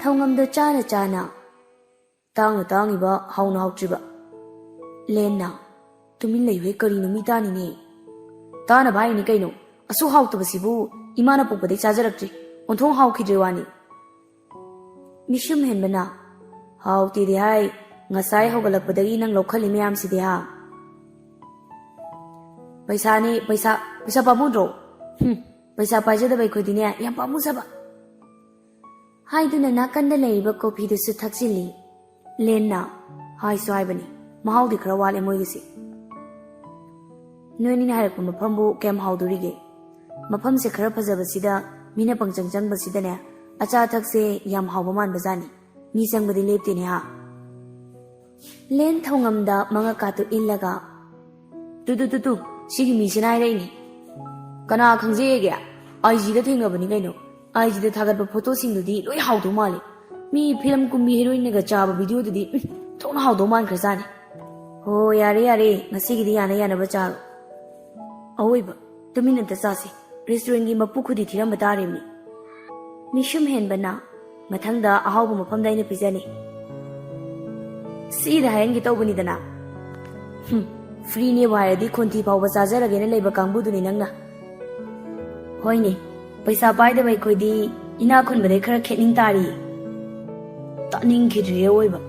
ꯊꯧꯉꯝꯗꯣ ꯆꯥꯅ ꯆꯥꯅ, "ꯇꯥꯡꯅ ꯇꯥꯡꯉꯤꯕ, ꯍꯥꯎꯅ ꯍꯥꯎꯇ꯭ꯔꯤꯕ?" ꯂꯦꯟꯅ, "ꯇꯨꯃꯤꯟ ꯂꯩꯌꯨꯍꯦ, ꯀꯔꯤꯅꯣ ꯃꯤ ꯇꯥꯅꯤꯅꯦ?" "ꯇꯥꯅꯕ ꯍꯥꯏꯔꯤꯅꯤ ꯀꯩꯅꯣ, ꯑꯁꯨꯛ ꯍꯥꯎꯇꯕꯁꯤꯕꯨ ꯏꯃꯥꯅ ꯄꯣꯛꯄꯗꯩ ꯆꯥꯖꯔꯛꯇ꯭ꯔꯤ, ꯑꯣꯟꯊꯣꯡ ꯍꯥꯎꯈꯤꯗ꯭ꯔꯦ ꯋꯥꯅꯤ꯫" ꯃꯤꯁꯨꯝ ꯍꯦꯟꯕꯅ, "ꯍꯥꯎꯇꯦꯗꯤ ꯍꯥꯏ, ꯉꯁꯥꯏ ꯍꯧꯒꯠꯂꯛꯄꯗꯒꯤ ꯅꯪ ꯂꯧꯈꯠꯂꯤ ꯃꯌꯥꯝꯁꯤꯗꯤ ꯍꯥ?" "ꯄꯩꯁꯥꯅꯤ, ꯄꯩꯁꯥ, ꯄꯩꯁꯥ ꯄꯥꯝꯃꯨꯗ꯭ꯔꯣ?" "ꯍꯨꯝ, ꯄꯩꯁꯥ ꯄꯥꯏꯖꯗꯕ ꯑꯩꯈꯣꯏꯗꯤꯅꯦ ꯌꯥꯝ ꯄꯥꯝꯃꯨꯖꯕ꯫" ꯍꯥꯏꯗꯨꯅ ꯅꯥꯀꯟꯗ ꯂꯩꯔꯤꯕ ꯀꯣꯐꯤꯗꯨꯁꯨ ꯊꯛꯆꯤꯜꯂꯤ꯫ ꯂꯦꯟꯅ, "ꯍꯥꯏꯁꯨ ꯍꯥꯏꯕꯅꯤ, ꯃꯍꯥꯎꯗꯤ ꯈꯔ ꯋꯥꯠꯂꯦ ꯃꯣꯏꯒꯤꯁꯦ꯫ ꯅꯣꯏꯅꯤꯅ ꯍꯥꯏꯔꯛꯄ ꯃꯐꯝꯕꯨ ꯀꯌꯥꯝ ꯍꯥꯎꯗꯣꯔꯤꯒꯦ? ꯃꯐꯝꯁꯦ ꯈꯔ ꯐꯖꯕꯁꯤꯗ ꯃꯤꯅ ꯄꯪꯆꯪ ꯆꯪꯕꯁꯤꯗꯅꯦ, ꯑꯆꯥ ꯑꯊꯛꯁꯦ ꯌꯥꯝ ꯍꯥꯎꯕ ꯃꯥꯟꯕꯖꯥꯠꯅꯤ꯫ ꯃꯤ ꯆꯪꯕꯗꯤ ꯂꯦꯞꯇꯦꯅꯦ ꯍꯥ?" ꯂꯦꯟ ꯊꯧꯉꯝꯗ ꯃꯉꯛꯀꯥꯇꯨ ꯏꯜꯂꯒ, "ꯇꯨ ꯇꯨ ꯇꯨ ꯇꯨ, ꯁꯤꯒꯤ ꯃꯤꯁꯤꯅ ꯍꯥꯏꯔꯛꯏꯅꯦ꯫ ꯀꯅꯥ ꯈꯪꯖꯩꯌꯦꯒꯦ? ꯑꯥꯏ ꯖꯤꯗ ꯊꯦꯡꯅꯕꯅꯤ ꯀꯩꯅꯣ꯫ ꯑꯥꯏ ꯖꯤꯗ ꯊꯥꯒꯠꯄ ꯐꯣꯇꯣꯁꯤꯡꯗꯨꯗꯤ ꯂꯣꯏ ꯍꯥꯎꯗꯧ ꯃꯥꯜꯂꯤ꯫ ꯃꯤ ꯐꯤꯂꯝ ꯀꯨꯝꯕꯤ ꯍꯦꯔꯣꯏꯟꯅꯒ ꯆꯥꯕ ꯚꯤꯗꯤꯑꯣꯗꯨꯗꯤ, ꯎꯝ, ꯊꯣꯛꯅ ꯍꯥꯎꯗꯧ ꯃꯥꯟꯈ꯭ꯔꯖꯥꯠꯅꯤ꯫ ꯍꯣ, ꯌꯥꯔꯦ, ꯌꯥꯔꯦ, ꯉꯁꯤꯒꯤꯗꯤ ꯌꯥꯅ ꯌꯥꯅꯕ ꯆꯥꯔꯣ꯫ ꯑꯋꯣꯏꯕ, ꯇꯨꯃꯤꯟ ꯑꯝꯇ ꯆꯥꯁꯤ꯫ ꯔꯦꯁꯇꯨꯔꯦꯟꯒꯤ ꯃꯄꯨ ꯈꯨꯗꯤ ꯊꯤꯔꯝꯕ ꯇꯥꯔꯤꯕꯅꯤ꯫" ꯃꯤꯁꯨꯝ ꯍꯦꯟꯕꯅ, "ꯃꯊꯪꯗ ꯑꯍꯥꯎꯕ ꯃꯐꯝꯗ ꯑꯩꯅ ꯄꯤꯖꯅꯤ꯫" "ꯁꯤꯗ ꯍꯥꯏꯍꯟꯒꯦ ꯇꯧꯕꯅꯤꯗꯅ꯫" "ꯍꯨꯝ, ꯐ꯭ꯔꯤꯅꯦꯕꯨ ꯍꯥꯏꯔꯗꯤ ꯈꯣꯟꯊꯤ ꯐꯥꯎꯕ ꯆꯥꯖꯔꯒꯦꯅ ꯂꯩꯕ ꯀꯥꯡꯕꯨꯗꯨꯅꯤ ꯅꯪꯅ꯫" "ꯍꯣꯏꯅꯦ, ꯄꯩꯁꯥ ꯄꯥꯏꯗꯕ ꯑꯩꯈꯣꯏꯗꯤ ꯏꯅꯥꯛ ꯈꯨꯟꯕꯗꯩ ꯈꯔ ꯈꯦꯠꯅꯤꯡ ꯇꯥꯔꯤ꯫" "ꯇꯥꯅꯤꯡꯈꯤꯗ꯭ꯔꯦ ꯑꯋꯣꯏꯕ꯫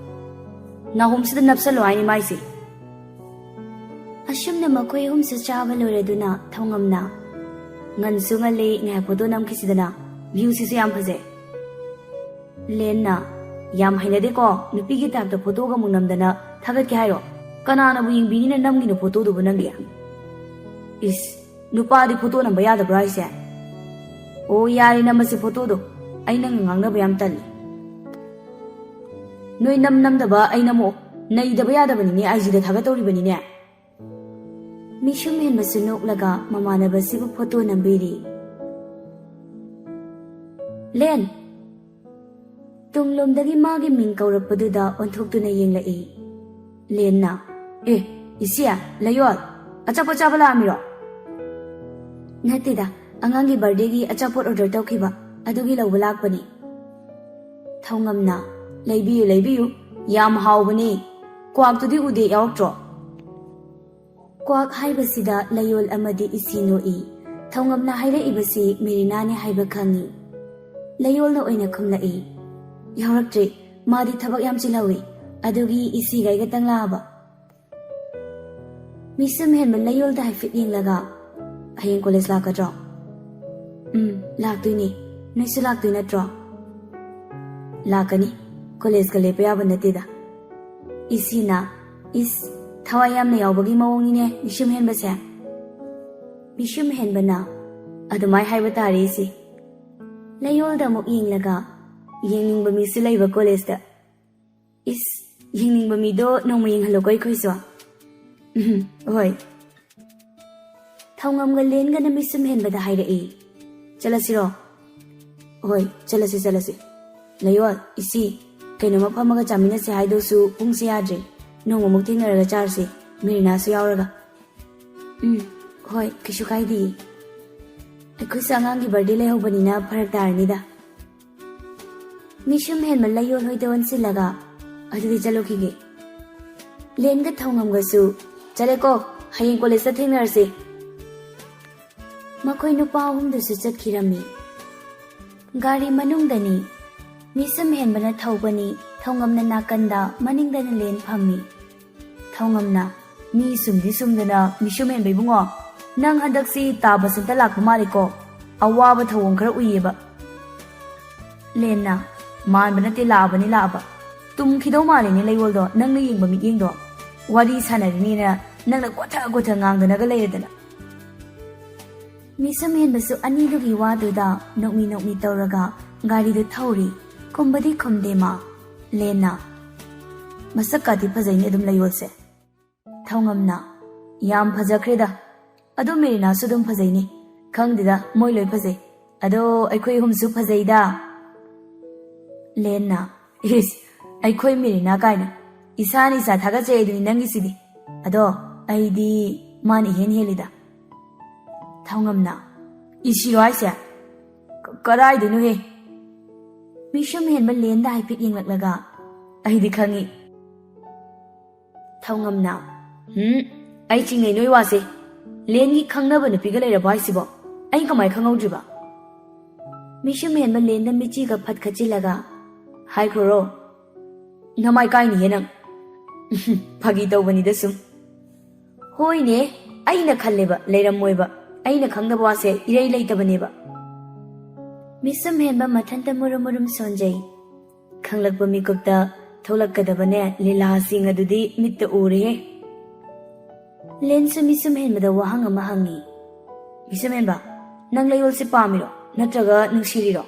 ꯅꯥꯍꯣꯝꯁꯤꯗ ꯅꯞꯁꯜꯂꯣ ꯍꯥꯏꯅꯤ ꯃꯥꯏꯁꯦ꯫" ꯑꯁꯨꯝꯅ ꯃꯈꯣꯏ ꯑꯍꯨꯝꯁꯨ ꯆꯥꯕ ꯂꯣꯏꯔꯗꯨꯅ ꯊꯧꯉꯝꯅ, "ꯉꯟꯁꯨ ꯉꯜꯂꯤ, ꯉꯥꯏꯍꯥꯛ ꯐꯣꯇꯣ ꯅꯝꯈꯤꯁꯤꯗꯅ, ꯚ꯭ꯌꯨꯁꯤꯁꯨ ꯌꯥꯝ ꯐꯖꯩ꯫" ꯂꯦꯟꯅ, "ꯌꯥꯝ ꯍꯩꯅꯗꯦꯀꯣ, ꯅꯨꯄꯤꯒꯤ ꯇꯥꯏꯞꯇ ꯐꯣꯇꯣꯒ ꯑꯃꯨꯛ ꯅꯝꯗꯅ ꯊꯥꯒꯠꯀꯦ ꯍꯥꯏꯔꯣ? ꯀꯅꯥꯅꯕꯨ ꯌꯦꯡꯕꯤꯅꯤꯅ ꯅꯝꯒꯤꯅꯣ ꯐꯣꯇꯣꯗꯨꯕꯨ ꯅꯪꯒꯤ?" "ꯏꯁ, ꯅꯨꯄꯥꯗꯤ ꯐꯣꯇꯣ ꯅꯝꯕ ꯌꯥꯗꯕ꯭ꯔꯣ ꯍꯥꯏꯁꯦ?" "ꯑꯣ, ꯌꯥꯔꯦ, ꯅꯝꯃꯁꯤ ꯐꯣꯇꯣꯗꯣ꯫ ꯑꯩ ꯅꯪꯒ ꯉꯥꯡꯅꯕ ꯌꯥꯝ ꯇꯜꯂꯤ꯫" "ꯅꯣꯏ ꯅꯝ ꯅꯝꯗꯕ ꯑꯩ ꯅꯝꯃꯛꯑꯣ꯫ ꯅꯩꯗꯕ ꯌꯥꯗꯕꯅꯤꯅꯦ, ꯑꯥꯏ ꯖꯤꯗ ꯊꯥꯒꯠꯇꯧꯔꯤꯕꯅꯤꯅꯦ꯫" ꯃꯤꯁꯨꯝ ꯍꯦꯟꯕꯁꯨ ꯅꯣꯛꯂꯒ ꯃꯃꯥꯟꯅꯕꯁꯤꯕꯨ ꯐꯣꯇꯣ ꯅꯝꯕꯤꯔꯤ꯫ "ꯂꯦꯟ, ꯇꯨꯡꯂꯣꯝꯗꯒꯤ ꯃꯥꯒꯤ ꯃꯤꯡ ꯀꯧꯔꯛꯄꯗꯨꯗ ꯑꯣꯟꯊꯣꯛꯇꯨꯅ ꯌꯦꯡꯂꯛꯏ꯫ ꯂꯦꯟꯅ, "ꯑꯦ, ꯏꯆꯦ, ꯂꯩꯌꯣꯜ, ꯑꯆꯥꯄꯣꯠ ꯆꯥꯕ ꯂꯥꯛꯑꯝꯃꯤꯔꯣ?" "ꯅꯠꯇꯦꯗ, ꯑꯉꯥꯡꯒꯤ ꯕꯥꯔꯗꯦꯒꯤ ꯑꯆꯥꯄꯣꯠ ꯑꯣꯔꯗꯔ ꯇꯧꯈꯤꯕ, ꯑꯗꯨꯒꯤ ꯂꯧꯕ ꯂꯥꯛꯄꯅꯤ꯫" ꯊꯧꯉꯝꯅ, "ꯂꯩꯕꯤꯌꯨ, ꯂꯩꯕꯤꯌꯨ, ꯌꯥꯝ ꯍꯥꯎꯕꯅꯤ꯫ ꯀ꯭ꯋꯥꯛꯇꯨꯗꯤ ꯎꯗꯦ, ꯌꯥꯎꯔꯛꯇ꯭ꯔꯣ?" ꯀ꯭ꯋꯥꯛ ꯍꯥꯏꯕꯁꯤꯗ ꯂꯩꯌꯣꯜ ꯑꯃꯗꯤ ꯏꯁꯤ ꯅꯣꯛꯏ꯫ ꯊꯧꯉꯝꯅ ꯍꯥꯏꯔꯛꯏꯕꯁꯤ ꯃꯦꯔꯤꯅꯥꯅꯦ ꯍꯥꯏꯕ ꯈꯪꯏ꯫ ꯂꯩꯌꯣꯜꯅ ꯑꯣꯏꯅ ꯈꯨꯝꯂꯛꯏ, "ꯌꯥꯎꯔꯛꯇ꯭ꯔꯤ, ꯃꯥꯗꯤ ꯊꯕꯛ ꯌꯥꯝ ꯆꯤꯜꯍꯧꯏ, ꯑꯗꯨꯒꯤ ꯏꯁꯤꯒ ꯑꯩꯒꯇꯪ ꯂꯥꯛꯑꯕ꯫" ꯃꯤꯁꯝ ꯍꯦꯟꯕ ꯂꯩꯌꯣꯜꯗ ꯍꯥꯏꯐꯦꯠ ꯌꯦꯡꯂꯒ, "ꯍꯌꯦꯡ ꯀꯣꯂꯦꯖ ꯂꯥꯛꯀꯗ꯭ꯔꯣ?" "ꯎꯝ, ꯂꯥꯛꯇꯣꯏꯅꯦ꯫ ꯅꯣꯏꯁꯨ ꯂꯥꯛꯇꯣꯏ ꯅꯠꯇ꯭ꯔꯣ?" "ꯂꯥꯛꯀꯅꯤ꯫ ꯀꯣꯂꯦꯖꯀ ꯂꯦꯞꯄ ꯌꯥꯕ ꯅꯠꯇꯦꯗ꯫" ꯏꯁꯤꯅ, "ꯏꯁ, ꯊꯋꯥꯏ ꯌꯥꯝꯅ ꯌꯥꯎꯕꯒꯤ ꯃꯑꯣꯡꯅꯤꯅꯦ ꯃꯤꯁꯨꯝ ꯍꯦꯟꯕꯁꯦ꯫" ꯃꯤꯁꯨꯝ ꯍꯦꯟꯕꯅ, "ꯑꯗꯨꯃꯥꯏ ꯍꯥꯏꯕ ꯇꯥꯔꯦ ꯏꯁꯤ꯫" ꯂꯩꯌꯣꯜꯗ ꯑꯃꯨꯛ ꯌꯦꯡꯂꯒ, "ꯌꯦꯡꯅꯤꯡꯕ ꯃꯤꯁꯨ ꯂꯩꯕ ꯀꯣꯂꯦꯖꯇ꯫" "ꯏꯁ, ꯌꯦꯡꯅꯤꯡꯕ ꯃꯤꯗꯣ ꯅꯣꯡꯃ ꯌꯦꯡꯍꯜꯂꯣꯀꯣ ꯑꯩꯈꯣꯏꯁꯨ꯫" "ꯎꯝ, ꯍꯣꯏ꯫" ꯊꯧꯉꯝꯒ ꯂꯦꯟꯒꯅ ꯃꯤꯁꯨꯝ ꯍꯦꯟꯕꯗ ꯍꯥꯏꯔꯛꯏ, "ꯆꯠꯂꯁꯤꯔꯣ?" "ꯍꯣꯏ, ꯆꯠꯂꯁꯤ, ꯆꯠꯂꯁꯤ꯫ ꯂꯩꯌꯣꯜ, ꯏꯁꯤ, ꯀꯩꯅꯣꯝꯃ ꯐꯝꯃꯒ ꯆꯥꯃꯤꯟꯅꯁꯦ ꯍꯥꯏꯗꯨꯁꯨ ꯄꯨꯡꯁꯦ ꯌꯥꯗ꯭ꯔꯦ꯫ ꯅꯣꯡꯃꯃꯨꯛ ꯊꯦꯡꯅꯔꯒ ꯆꯥꯔꯁꯤ, ꯃꯦꯔꯤꯅꯥꯁꯨ ꯌꯥꯎꯔꯒ꯫" "ꯎꯝ, ꯍꯣꯏ, ꯀꯩꯁꯨ ꯀꯥꯏꯗꯦ꯫ ꯑꯩꯈꯣꯏꯁꯨ ꯑꯉꯥꯡꯒꯤ ꯕꯥꯔꯗꯦ ꯂꯩꯍꯧꯕꯅꯤꯅ ꯐꯔꯛ ꯇꯥꯔꯅꯤꯗ꯫" ꯃꯤꯁꯨꯝ ꯍꯦꯟꯕ ꯂꯩꯌꯣꯜ ꯍꯣꯏꯗ ꯑꯣꯟꯁꯤꯜꯂꯒ, "ꯑꯗꯨꯗꯤ ꯆꯠꯂꯨꯈꯤꯒꯦ꯫" ꯂꯦꯟꯒ ꯊꯧꯉꯝꯒꯁꯨ, "ꯆꯠꯂꯦꯀꯣ, ꯍꯌꯦꯡ ꯀꯣꯂꯦꯖꯇ ꯊꯦꯡꯅꯔꯁꯤ꯫" ꯃꯈꯣꯏ ꯅꯨꯄꯥ ꯑꯍꯨꯝꯗꯨꯁꯨ ꯆꯠꯈꯤꯔꯝꯃꯤ꯫ ꯒꯥꯔꯤ ꯃꯅꯨꯡꯗꯅꯤ꯫ ꯃꯤꯁꯝ ꯍꯦꯟꯕꯅ ꯊꯧꯕꯅꯤ, ꯊꯧꯉꯝꯅ ꯅꯥꯀꯟꯗ, ꯃꯅꯤꯡꯗꯅ ꯂꯦꯟ ꯐꯝꯃꯤ꯫ ꯊꯧꯉꯝꯅ, "ꯃꯤ ꯁꯨꯝꯗꯤ ꯁꯨꯝꯗꯅ ꯃꯤꯁꯨꯝ ꯍꯦꯟꯕ ꯏꯕꯨꯡꯉꯣ, ꯅꯪ ꯍꯟꯗꯛꯁꯤ ꯇꯥ ꯕꯁꯟꯇ ꯂꯥꯛꯄ ꯃꯥꯜꯂꯤꯀꯣ, ꯑꯋꯥꯕ ꯊꯧꯑꯣꯡ ꯈꯔ ꯎꯏꯌꯦꯕ꯫" ꯂꯦꯟꯅ, "ꯃꯥꯟꯕ ꯅꯠꯇꯦ, ꯂꯥꯛꯑꯕꯅꯤ, ꯂꯥꯛꯑꯕ꯫ ꯇꯨꯝꯈꯤꯗꯧ ꯃꯥꯜꯂꯤꯅꯦ ꯂꯩꯌꯣꯜꯗꯣ, ꯅꯪꯅ ꯌꯦꯡꯕ ꯃꯤꯠꯌꯦꯡꯗꯣ꯫ ꯋꯥꯔꯤ ꯁꯥꯟꯅꯔꯤꯅꯦꯅ ꯅꯪꯅ ꯒꯣꯊ ꯒꯣꯊ ꯉꯥꯡꯗꯅꯒ ꯂꯩꯔꯗꯅ꯫" ꯃꯤꯁꯝ ꯍꯦꯟꯕꯁꯨ ꯑꯅꯤꯗꯨꯒꯤ ꯋꯥꯗꯨꯗ ꯅꯣꯛꯃꯤ ꯅꯣꯛꯃꯤ ꯇꯧꯔꯒ ꯒꯥꯔꯤꯗꯨ ꯊꯧꯔꯤ꯫ ꯈꯨꯝꯕꯗꯤ ꯈꯨꯝꯗꯦ ꯃꯥ꯫ ꯂꯦꯟꯅ, "ꯃꯁꯛꯀꯥꯗꯤ ꯐꯖꯩꯅꯦ ꯑꯗꯨꯝ ꯂꯩꯌꯣꯜꯁꯦ꯫" ꯊꯧꯉꯝꯅ, "ꯌꯥꯝ ꯐꯖꯈ꯭ꯔꯦꯗ꯫ ꯑꯗꯣ ꯃꯦꯔꯤꯅꯥꯁꯨ ꯑꯗꯨꯝ ꯐꯖꯩꯅꯦ꯫ ꯈꯪꯗꯦꯗ, ꯃꯣꯏ ꯂꯣꯏ ꯐꯖꯩ꯫ ꯑꯗꯣ ꯑꯩꯈꯣꯏ ꯑꯍꯨꯝꯁꯨ ꯐꯖꯩꯗ꯫" ꯂꯦꯟꯅ, "ꯏꯁ, ꯑꯩꯈꯣꯏ ꯃꯦꯔꯤꯅꯥ ꯀꯥꯏꯅ, ꯏꯁꯥꯅ ꯏꯁꯥ ꯊꯥꯒꯠꯆꯩ ꯑꯗꯨꯅꯤ ꯅꯪꯒꯤꯁꯤꯗꯤ꯫ ꯑꯗꯣ ꯑꯩꯗꯤ ꯃꯥꯅ ꯏꯍꯦꯟ ꯍꯦꯜꯂꯤꯗ꯫" ꯊꯧꯉꯝꯅ, "ꯏꯁꯤꯔꯣ ꯍꯥꯏꯁꯦ? ꯀ-, ꯀꯔꯥꯏꯗꯩꯅꯣꯍꯦ?" ꯃꯤꯁꯨꯝ ꯍꯦꯟꯕ ꯂꯦꯟꯗ ꯍꯥꯏꯐꯦꯠ ꯌꯦꯡꯂꯛꯂꯒ, "ꯑꯩꯗꯤ ꯈꯪꯉꯤ꯫" ꯊꯧꯉꯝꯅ, "ꯍꯨꯝ, ꯑꯩ ꯆꯤꯡꯅꯩ ꯅꯣꯏ ꯋꯥꯁꯦ꯫ ꯂꯦꯟꯒꯤ ꯈꯪꯅꯕ ꯅꯨꯄꯤꯒ ꯂꯩꯔꯕꯣ ꯍꯥꯏꯁꯤꯕꯣ? ꯑꯩ ꯀꯃꯥꯏ ꯈꯪꯍꯧꯗ꯭ꯔꯤꯕ?" ꯃꯤꯁꯨꯝ ꯍꯦꯟꯕ ꯂꯦꯟꯗ ꯃꯤꯆꯤꯒ ꯐꯠ ꯈꯠꯆꯤꯜꯂꯒ, "ꯍꯥꯏꯈ꯭ꯔꯣꯔꯣ? ꯅꯃꯥꯏ ꯀꯥꯏꯅꯤꯍꯦ ꯅꯪ꯫" "ꯐꯥꯒꯤ ꯇꯧꯕꯅꯤꯗ ꯁꯨꯝ꯫" "ꯍꯣꯏꯅꯦ, ꯑꯩꯅ ꯈꯜꯂꯦꯕ ꯂꯩꯔꯝꯃꯣꯏꯕ꯫ ꯑꯩꯅ ꯈꯪꯗꯕ ꯋꯥꯁꯦ ꯏꯔꯩ ꯂꯩꯇꯕꯅꯦꯕ꯫" ꯃꯤꯁꯨꯝ ꯍꯦꯟꯕ ꯃꯊꯟꯇ ꯃꯨꯔꯨꯝ ꯃꯨꯔꯨꯝ ꯁꯣꯟꯖꯩ꯫ ꯈꯪꯂꯛꯄ ꯃꯤꯀꯨꯞꯇ ꯊꯣꯛꯂꯛꯀꯗꯕꯅꯦ ꯂꯤꯂꯥꯁꯤꯡ ꯑꯗꯨꯗꯤ ꯃꯤꯠꯇ ꯎꯔꯦꯍꯦ꯫ ꯂꯦꯟꯁꯨ ꯃꯤꯁꯨꯝ ꯍꯦꯟꯕꯗ ꯋꯥꯍꯪ ꯑꯃ ꯍꯪꯉꯤ꯫ "ꯃꯤꯁꯨꯝ ꯍꯦꯟꯕ, ꯅꯪ ꯂꯩꯌꯣꯜꯁꯦ ꯄꯥꯝꯃꯤꯔꯣ ꯅꯠꯇ꯭ꯔꯒ ꯅꯨꯡꯁꯤꯔꯤꯔꯣ?"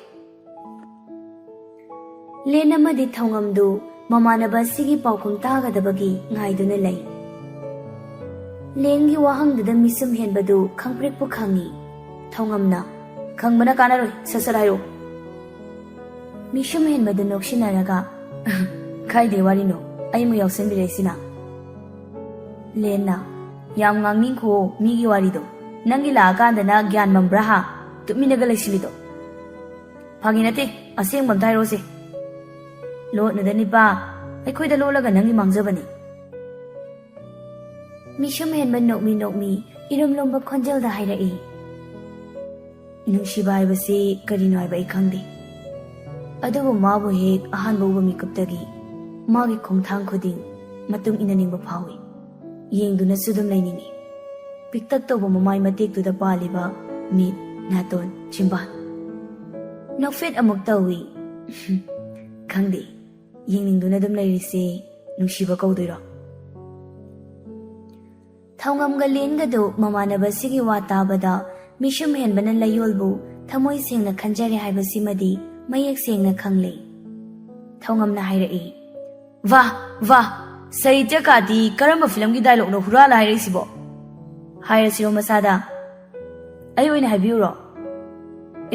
ꯂꯦꯟ ꯑꯃꯗꯤ ꯊꯧꯉꯝꯗꯨ ꯃꯃꯥꯟꯅꯕ ꯑꯁꯤꯒꯤ ꯄꯥꯎꯈꯨꯝ ꯇꯥꯒꯗꯕꯒꯤ ꯉꯥꯏꯗꯨꯅ ꯂꯩ꯫ ꯂꯦꯟꯒꯤ ꯋꯥꯍꯪꯗꯨꯗ ꯃꯤꯁꯨꯝ ꯍꯦꯟꯕꯗꯨ ꯈꯪꯄ꯭ꯔꯦꯛꯄꯨ ꯈꯪꯉꯤ꯫ ꯊꯧꯉꯝꯅ, "ꯈꯪꯕꯅ ꯀꯥꯟꯅꯔꯣꯏ, ꯁꯠ ꯁꯠ ꯍꯥꯏꯔꯛꯎ꯫" ꯃꯤꯁꯨꯝ ꯍꯦꯟꯕꯗꯨ ꯅꯣꯛꯁꯤꯟꯅꯔꯒ, "ꯀꯥꯏꯗꯩ ꯋꯥꯔꯤꯅꯣ? ꯑꯩ ꯑꯃꯨꯛ ꯌꯥꯎꯁꯟꯕꯤꯔꯛꯏꯁꯤꯅ꯫" ꯂꯦꯟꯅ, "ꯌꯥꯝ ꯉꯥꯡꯅꯤꯡꯈꯣ ꯃꯤꯒꯤ ꯋꯥꯔꯤꯗꯣ꯫ ꯅꯪꯒꯤ ꯂꯥꯛꯑꯀꯥꯟꯗꯅ ꯒ꯭ꯌꯥꯟ ꯃꯝꯕ꯭ꯔꯥ ꯍꯥ? ꯇꯨꯃꯤꯟꯅꯒ ꯂꯩꯁꯤꯜꯂꯤꯗꯣ꯫" "ꯐꯥꯒꯤ ꯅꯠꯇꯦ, ꯑꯁꯦꯡꯕ ꯑꯝꯇ ꯍꯥꯏꯔꯛꯑꯣꯁꯦ꯫" "ꯂꯣꯠꯅꯨꯗ ꯅꯤꯄꯥ, ꯑꯩꯈꯣꯏꯗ ꯂꯣꯠꯂꯒ ꯅꯪꯒꯤ ꯃꯥꯡꯖꯕꯅꯤ꯫" ꯃꯤꯁꯨꯝ ꯍꯦꯟꯕ ꯅꯣꯛꯃꯤ ꯅꯣꯛꯃꯤ ꯏꯔꯨꯝ ꯂꯨꯝꯕ ꯈꯣꯟꯖꯦꯜꯗ ꯍꯥꯏꯔꯛꯏ, "ꯅꯨꯡꯁꯤꯕ ꯍꯥꯏꯕꯁꯤ ꯀꯔꯤꯅꯣ ꯍꯥꯏꯕ ꯑꯩ ꯈꯪꯗꯦ꯫ ꯑꯗꯨꯕꯨ ꯃꯥꯕꯨ ꯍꯦꯛ ꯑꯍꯥꯟꯕ ꯎꯕ ꯃꯤꯀꯨꯞꯇꯒꯤ ꯃꯥꯒꯤ ꯈꯣꯡꯊꯥꯡ ꯈꯨꯗꯤꯡ ꯃꯇꯨꯡ ꯏꯟꯅꯅꯤꯡꯕ ꯐꯥꯎꯏ꯫ ꯌꯦꯡꯗꯨꯅꯁꯨ ꯑꯗꯨꯝ ꯂꯩꯅꯤꯡꯏ꯫ ꯄꯤꯛꯇꯛ ꯇꯧꯕ ꯃꯃꯥꯏ ꯃꯇꯦꯛꯇꯨꯗ ꯄꯥꯜꯂꯤꯕ ꯃꯤꯠ, ꯅꯥꯇꯣꯟ, ꯆꯤꯝꯕꯥꯜ꯫" ꯅꯣꯛꯐꯦꯠ ꯑꯃꯨꯛ ꯇꯧꯏ꯫ "ꯈꯪꯗꯦ, ꯌꯦꯡꯅꯤꯡꯗꯨꯅ ꯑꯗꯨꯝ ꯂꯩꯔꯤꯁꯦ ꯅꯨꯡꯁꯤꯕ ꯀꯧꯗꯣꯏꯔꯣ?" ꯊꯧꯉꯝꯒ ꯂꯦꯟꯒꯗꯨ ꯃꯃꯥꯟꯅꯕꯁꯤꯒꯤ ꯋꯥ ꯇꯥꯕꯗ ꯃꯤꯁꯨꯝ ꯍꯦꯟꯕꯅ ꯂꯩꯌꯣꯜꯕꯨ ꯊꯃꯣꯏ ꯁꯦꯡꯅ ꯈꯟꯖꯔꯦ ꯍꯥꯏꯕꯁꯤꯃꯗꯤ ꯃꯌꯦꯛ ꯁꯦꯡꯅ ꯈꯪꯂꯦ꯫ ꯊꯧꯉꯝꯅ ꯍꯥꯏꯔꯛꯏ, "ꯋꯥ, ꯋꯥ, ꯁꯥꯍꯤꯇ꯭ꯌꯀꯥꯗꯤ ꯀꯔꯝꯕ ꯐꯤꯂꯝꯒꯤ ꯗꯥꯏꯂꯣꯛꯅꯣ ꯍꯨꯔꯥꯜꯂ ꯍꯥꯏꯔꯛꯏꯁꯤꯕꯣ? ꯍꯥꯏꯔꯁꯤꯔꯣ ꯃꯁꯥꯗ? ꯑꯩ ꯑꯣꯏꯅ ꯍꯥꯏꯕꯤꯌꯨꯔꯣ?"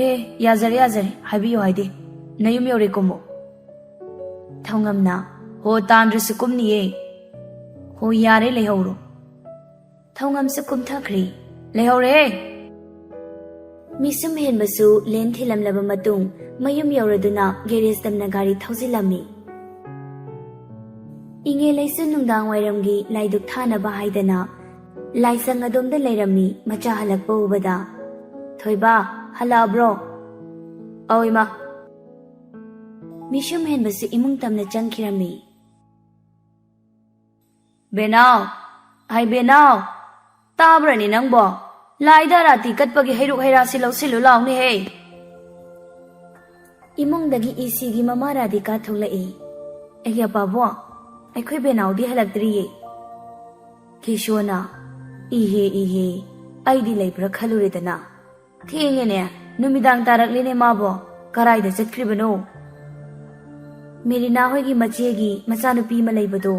"ꯑꯦ, ꯌꯥꯖꯔꯦ, ꯌꯥꯖꯔꯦ, ꯍꯥꯏꯕꯤꯌꯨ ꯍꯥꯏꯗꯦ꯫ ꯅꯌꯨꯝ ꯌꯧꯔꯦ, ꯀꯨꯝꯃꯣ꯫ ꯊꯧꯉꯝꯅ, "ꯍꯣ, ꯇꯥꯟꯗ꯭ꯔꯁꯨ ꯀꯨꯝꯅꯤꯌꯦ꯫ ꯍꯣ, ꯌꯥꯔꯦ, ꯂꯩꯍꯧꯔꯣ꯫" ꯊꯧꯉꯝꯁꯨ ꯀꯨꯝꯊꯈ꯭ꯔꯦ꯫ "ꯂꯩꯍꯧꯔꯦ!" ꯃꯤꯁꯨꯝ ꯍꯦꯟꯕꯁꯨ ꯂꯦꯟ ꯊꯤꯜꯂꯝꯂꯕ ꯃꯇꯨꯡ ꯃꯌꯨꯝ ꯌꯧꯔꯗꯨꯅ ꯒꯦꯔꯦꯖ ꯇꯝꯅ ꯒꯥꯔꯤ ꯊꯧꯖꯤꯜꯂꯝꯃꯤ꯫ ꯏꯉꯦꯂꯩꯁꯨ ꯅꯨꯡꯗꯥꯡ ꯋꯥꯏꯔꯝꯒꯤ ꯂꯥꯏꯗꯨꯛ ꯊꯥꯅꯕ ꯍꯥꯏꯗꯅ ꯂꯥꯏꯁꯪ ꯑꯗꯣꯝꯗ ꯂꯩꯔꯝꯃꯤ꯫ ꯃꯆꯥ ꯍꯜꯂꯛꯄ ꯎꯕꯗ, "ꯊꯣꯏꯕ, ꯍꯜꯂꯛꯑꯕ꯭ꯔꯣ?" "ꯑꯧ, ꯏꯃꯥ꯫" ꯃꯤꯁꯨꯝ ꯍꯦꯟꯕꯁꯨ ꯏꯃꯨꯡ ꯇꯝꯅ ꯆꯪꯈꯤꯔꯝꯃꯤ꯫ "ꯕꯦꯅꯥꯎ, ꯍꯥꯏ ꯕꯦꯅꯥꯎ, ꯇꯥꯕ꯭ꯔꯅꯦ ꯅꯪꯕꯣ? ꯂꯥꯏꯗ ꯑꯔꯥꯇꯤ ꯀꯠꯄꯒꯤ ꯍꯩꯔꯨꯛ ꯍꯩꯔꯥꯁꯤ ꯂꯧꯁꯤꯜꯂꯨ ꯂꯥꯎꯅꯦꯍꯦ꯫" ꯏꯃꯨꯡꯗꯒꯤ ꯏꯁꯤꯒꯤ ꯃꯃꯥ ꯔꯥꯙꯤꯀꯥ ꯊꯣꯛꯂꯛꯏ꯫ "ꯑꯩꯒꯤ ꯑꯄꯥꯕꯣ, ꯑꯩꯈꯣꯏ ꯕꯦꯅꯥꯎꯗꯤ ꯍꯜꯂꯛꯇ꯭ꯔꯤꯌꯦ꯫" ꯀꯦꯁꯣꯅ, "ꯏꯍꯦ, ꯏꯍꯦ, ꯑꯩꯗꯤ ꯂꯩꯕ꯭ꯔꯥ ꯈꯜꯂꯨꯔꯦꯗꯅ꯫ ꯊꯦꯡꯉꯦꯅꯦ, ꯅꯨꯃꯤꯗꯥꯡ ꯇꯥꯔꯛꯂꯦꯅꯦ ꯃꯥꯕꯣ꯫ ꯀꯔꯥꯏꯗ ꯆꯠꯈ꯭ꯔꯤꯕꯅꯣ?" "ꯃꯦꯔꯤꯅꯥ ꯍꯣꯏꯒꯤ ꯃꯆꯦꯒꯤ ꯃꯆꯥꯅꯨꯄꯤ ꯑꯃ ꯂꯩꯕꯗꯣ,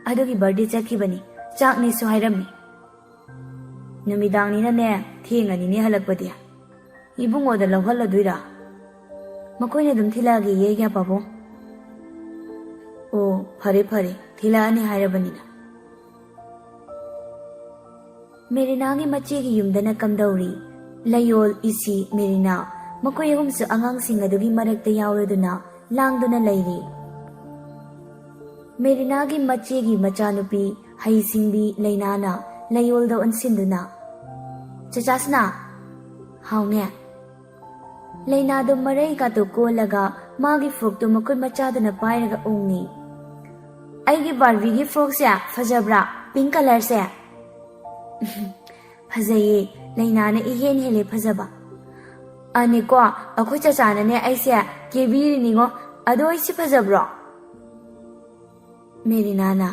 ꯑꯗꯨꯒꯤ ꯕꯥꯔꯗꯦ ꯆꯠꯈꯤꯕꯅꯤ, ꯆꯥꯛꯅꯦꯁꯨ ꯍꯥꯏꯔꯝꯃꯤ꯫" "ꯅꯨꯃꯤꯗꯥꯡꯅꯤꯅꯅꯦ, ꯊꯦꯡꯉꯅꯤꯅꯦ ꯍꯜꯂꯛꯄꯗꯤ꯫ ꯏꯕꯨꯡꯉꯣꯗ ꯂꯧꯍꯜꯂꯗꯣꯏꯔꯥ?" "ꯃꯈꯣꯏꯅ ꯑꯗꯨꯝ ꯊꯤꯜꯂꯛꯑꯒꯦꯌꯦ, ꯌꯥ ꯄꯥꯕꯨꯡ꯫" "ꯑꯣ, ꯐꯔꯦ ꯐꯔꯦ, ꯊꯤꯜꯂꯛꯑꯅꯤ ꯍꯥꯏꯔꯕꯅꯤꯅ꯫" ꯃꯦꯔꯤꯅꯥꯒꯤ ꯃꯆꯦꯒꯤ ꯌꯨꯝꯗꯅ ꯀꯝꯗꯧꯔꯤ? ꯂꯩꯌꯣꯜ, ꯏꯁꯤ, ꯃꯦꯔꯤꯅꯥ, ꯃꯈꯣꯏ ꯑꯍꯨꯝꯁꯨ ꯑꯉꯥꯡꯁꯤꯡ ꯑꯗꯨꯒꯤ ꯃꯔꯛꯇ ꯌꯥꯎꯔꯗꯨꯅ ꯂꯥꯡꯗꯨꯅ ꯂꯩꯔꯤ꯫ ꯃꯦꯔꯤꯅꯥꯒꯤ ꯃꯆꯦꯒꯤ ꯃꯆꯥꯅꯨꯄꯤ ꯍꯩꯁꯤꯡꯕꯤ ꯂꯩꯅꯥꯅ ꯂꯩꯌꯣꯜꯗ ꯑꯣꯟꯁꯤꯟꯗꯨꯅ, "ꯆꯆꯥꯁꯅꯥ, ꯍꯥꯎꯅꯦ?" ꯂꯩꯅꯥꯗꯣ ꯃꯔꯩ ꯀꯥꯇꯨ ꯀꯣꯜꯂꯒ ꯃꯥꯒꯤ ꯐ꯭ꯔꯣꯛꯇꯣ ꯃꯈꯨꯠ ꯃꯆꯥꯗꯨꯅ ꯄꯥꯏꯔꯒ ꯎꯪꯉꯤ꯫ "ꯑꯩꯒꯤ ꯕꯥꯔꯕꯤꯒꯤ ꯐ꯭ꯔꯣꯛꯁꯦ ꯐꯖꯕ꯭ꯔꯥ? ꯄꯤꯡ ꯀꯂꯔꯁꯦ?" "ꯐꯖꯩꯌꯦ, ꯂꯩꯅꯥꯅ ꯏꯍꯦꯟ ꯍꯦꯜꯂꯦ ꯐꯖꯕ꯫ ꯑꯅꯦꯀꯣ, ꯑꯩꯈꯣꯏ ꯆꯆꯥꯅꯅꯦ ꯑꯩꯁꯦ ꯀꯦꯕꯤꯔꯤꯅꯤꯉꯣ꯫ ꯑꯗꯣ ꯑꯩꯁꯤ ꯐꯖꯕ꯭ꯔꯣ?" ꯃꯦꯔꯤꯅꯥꯅ,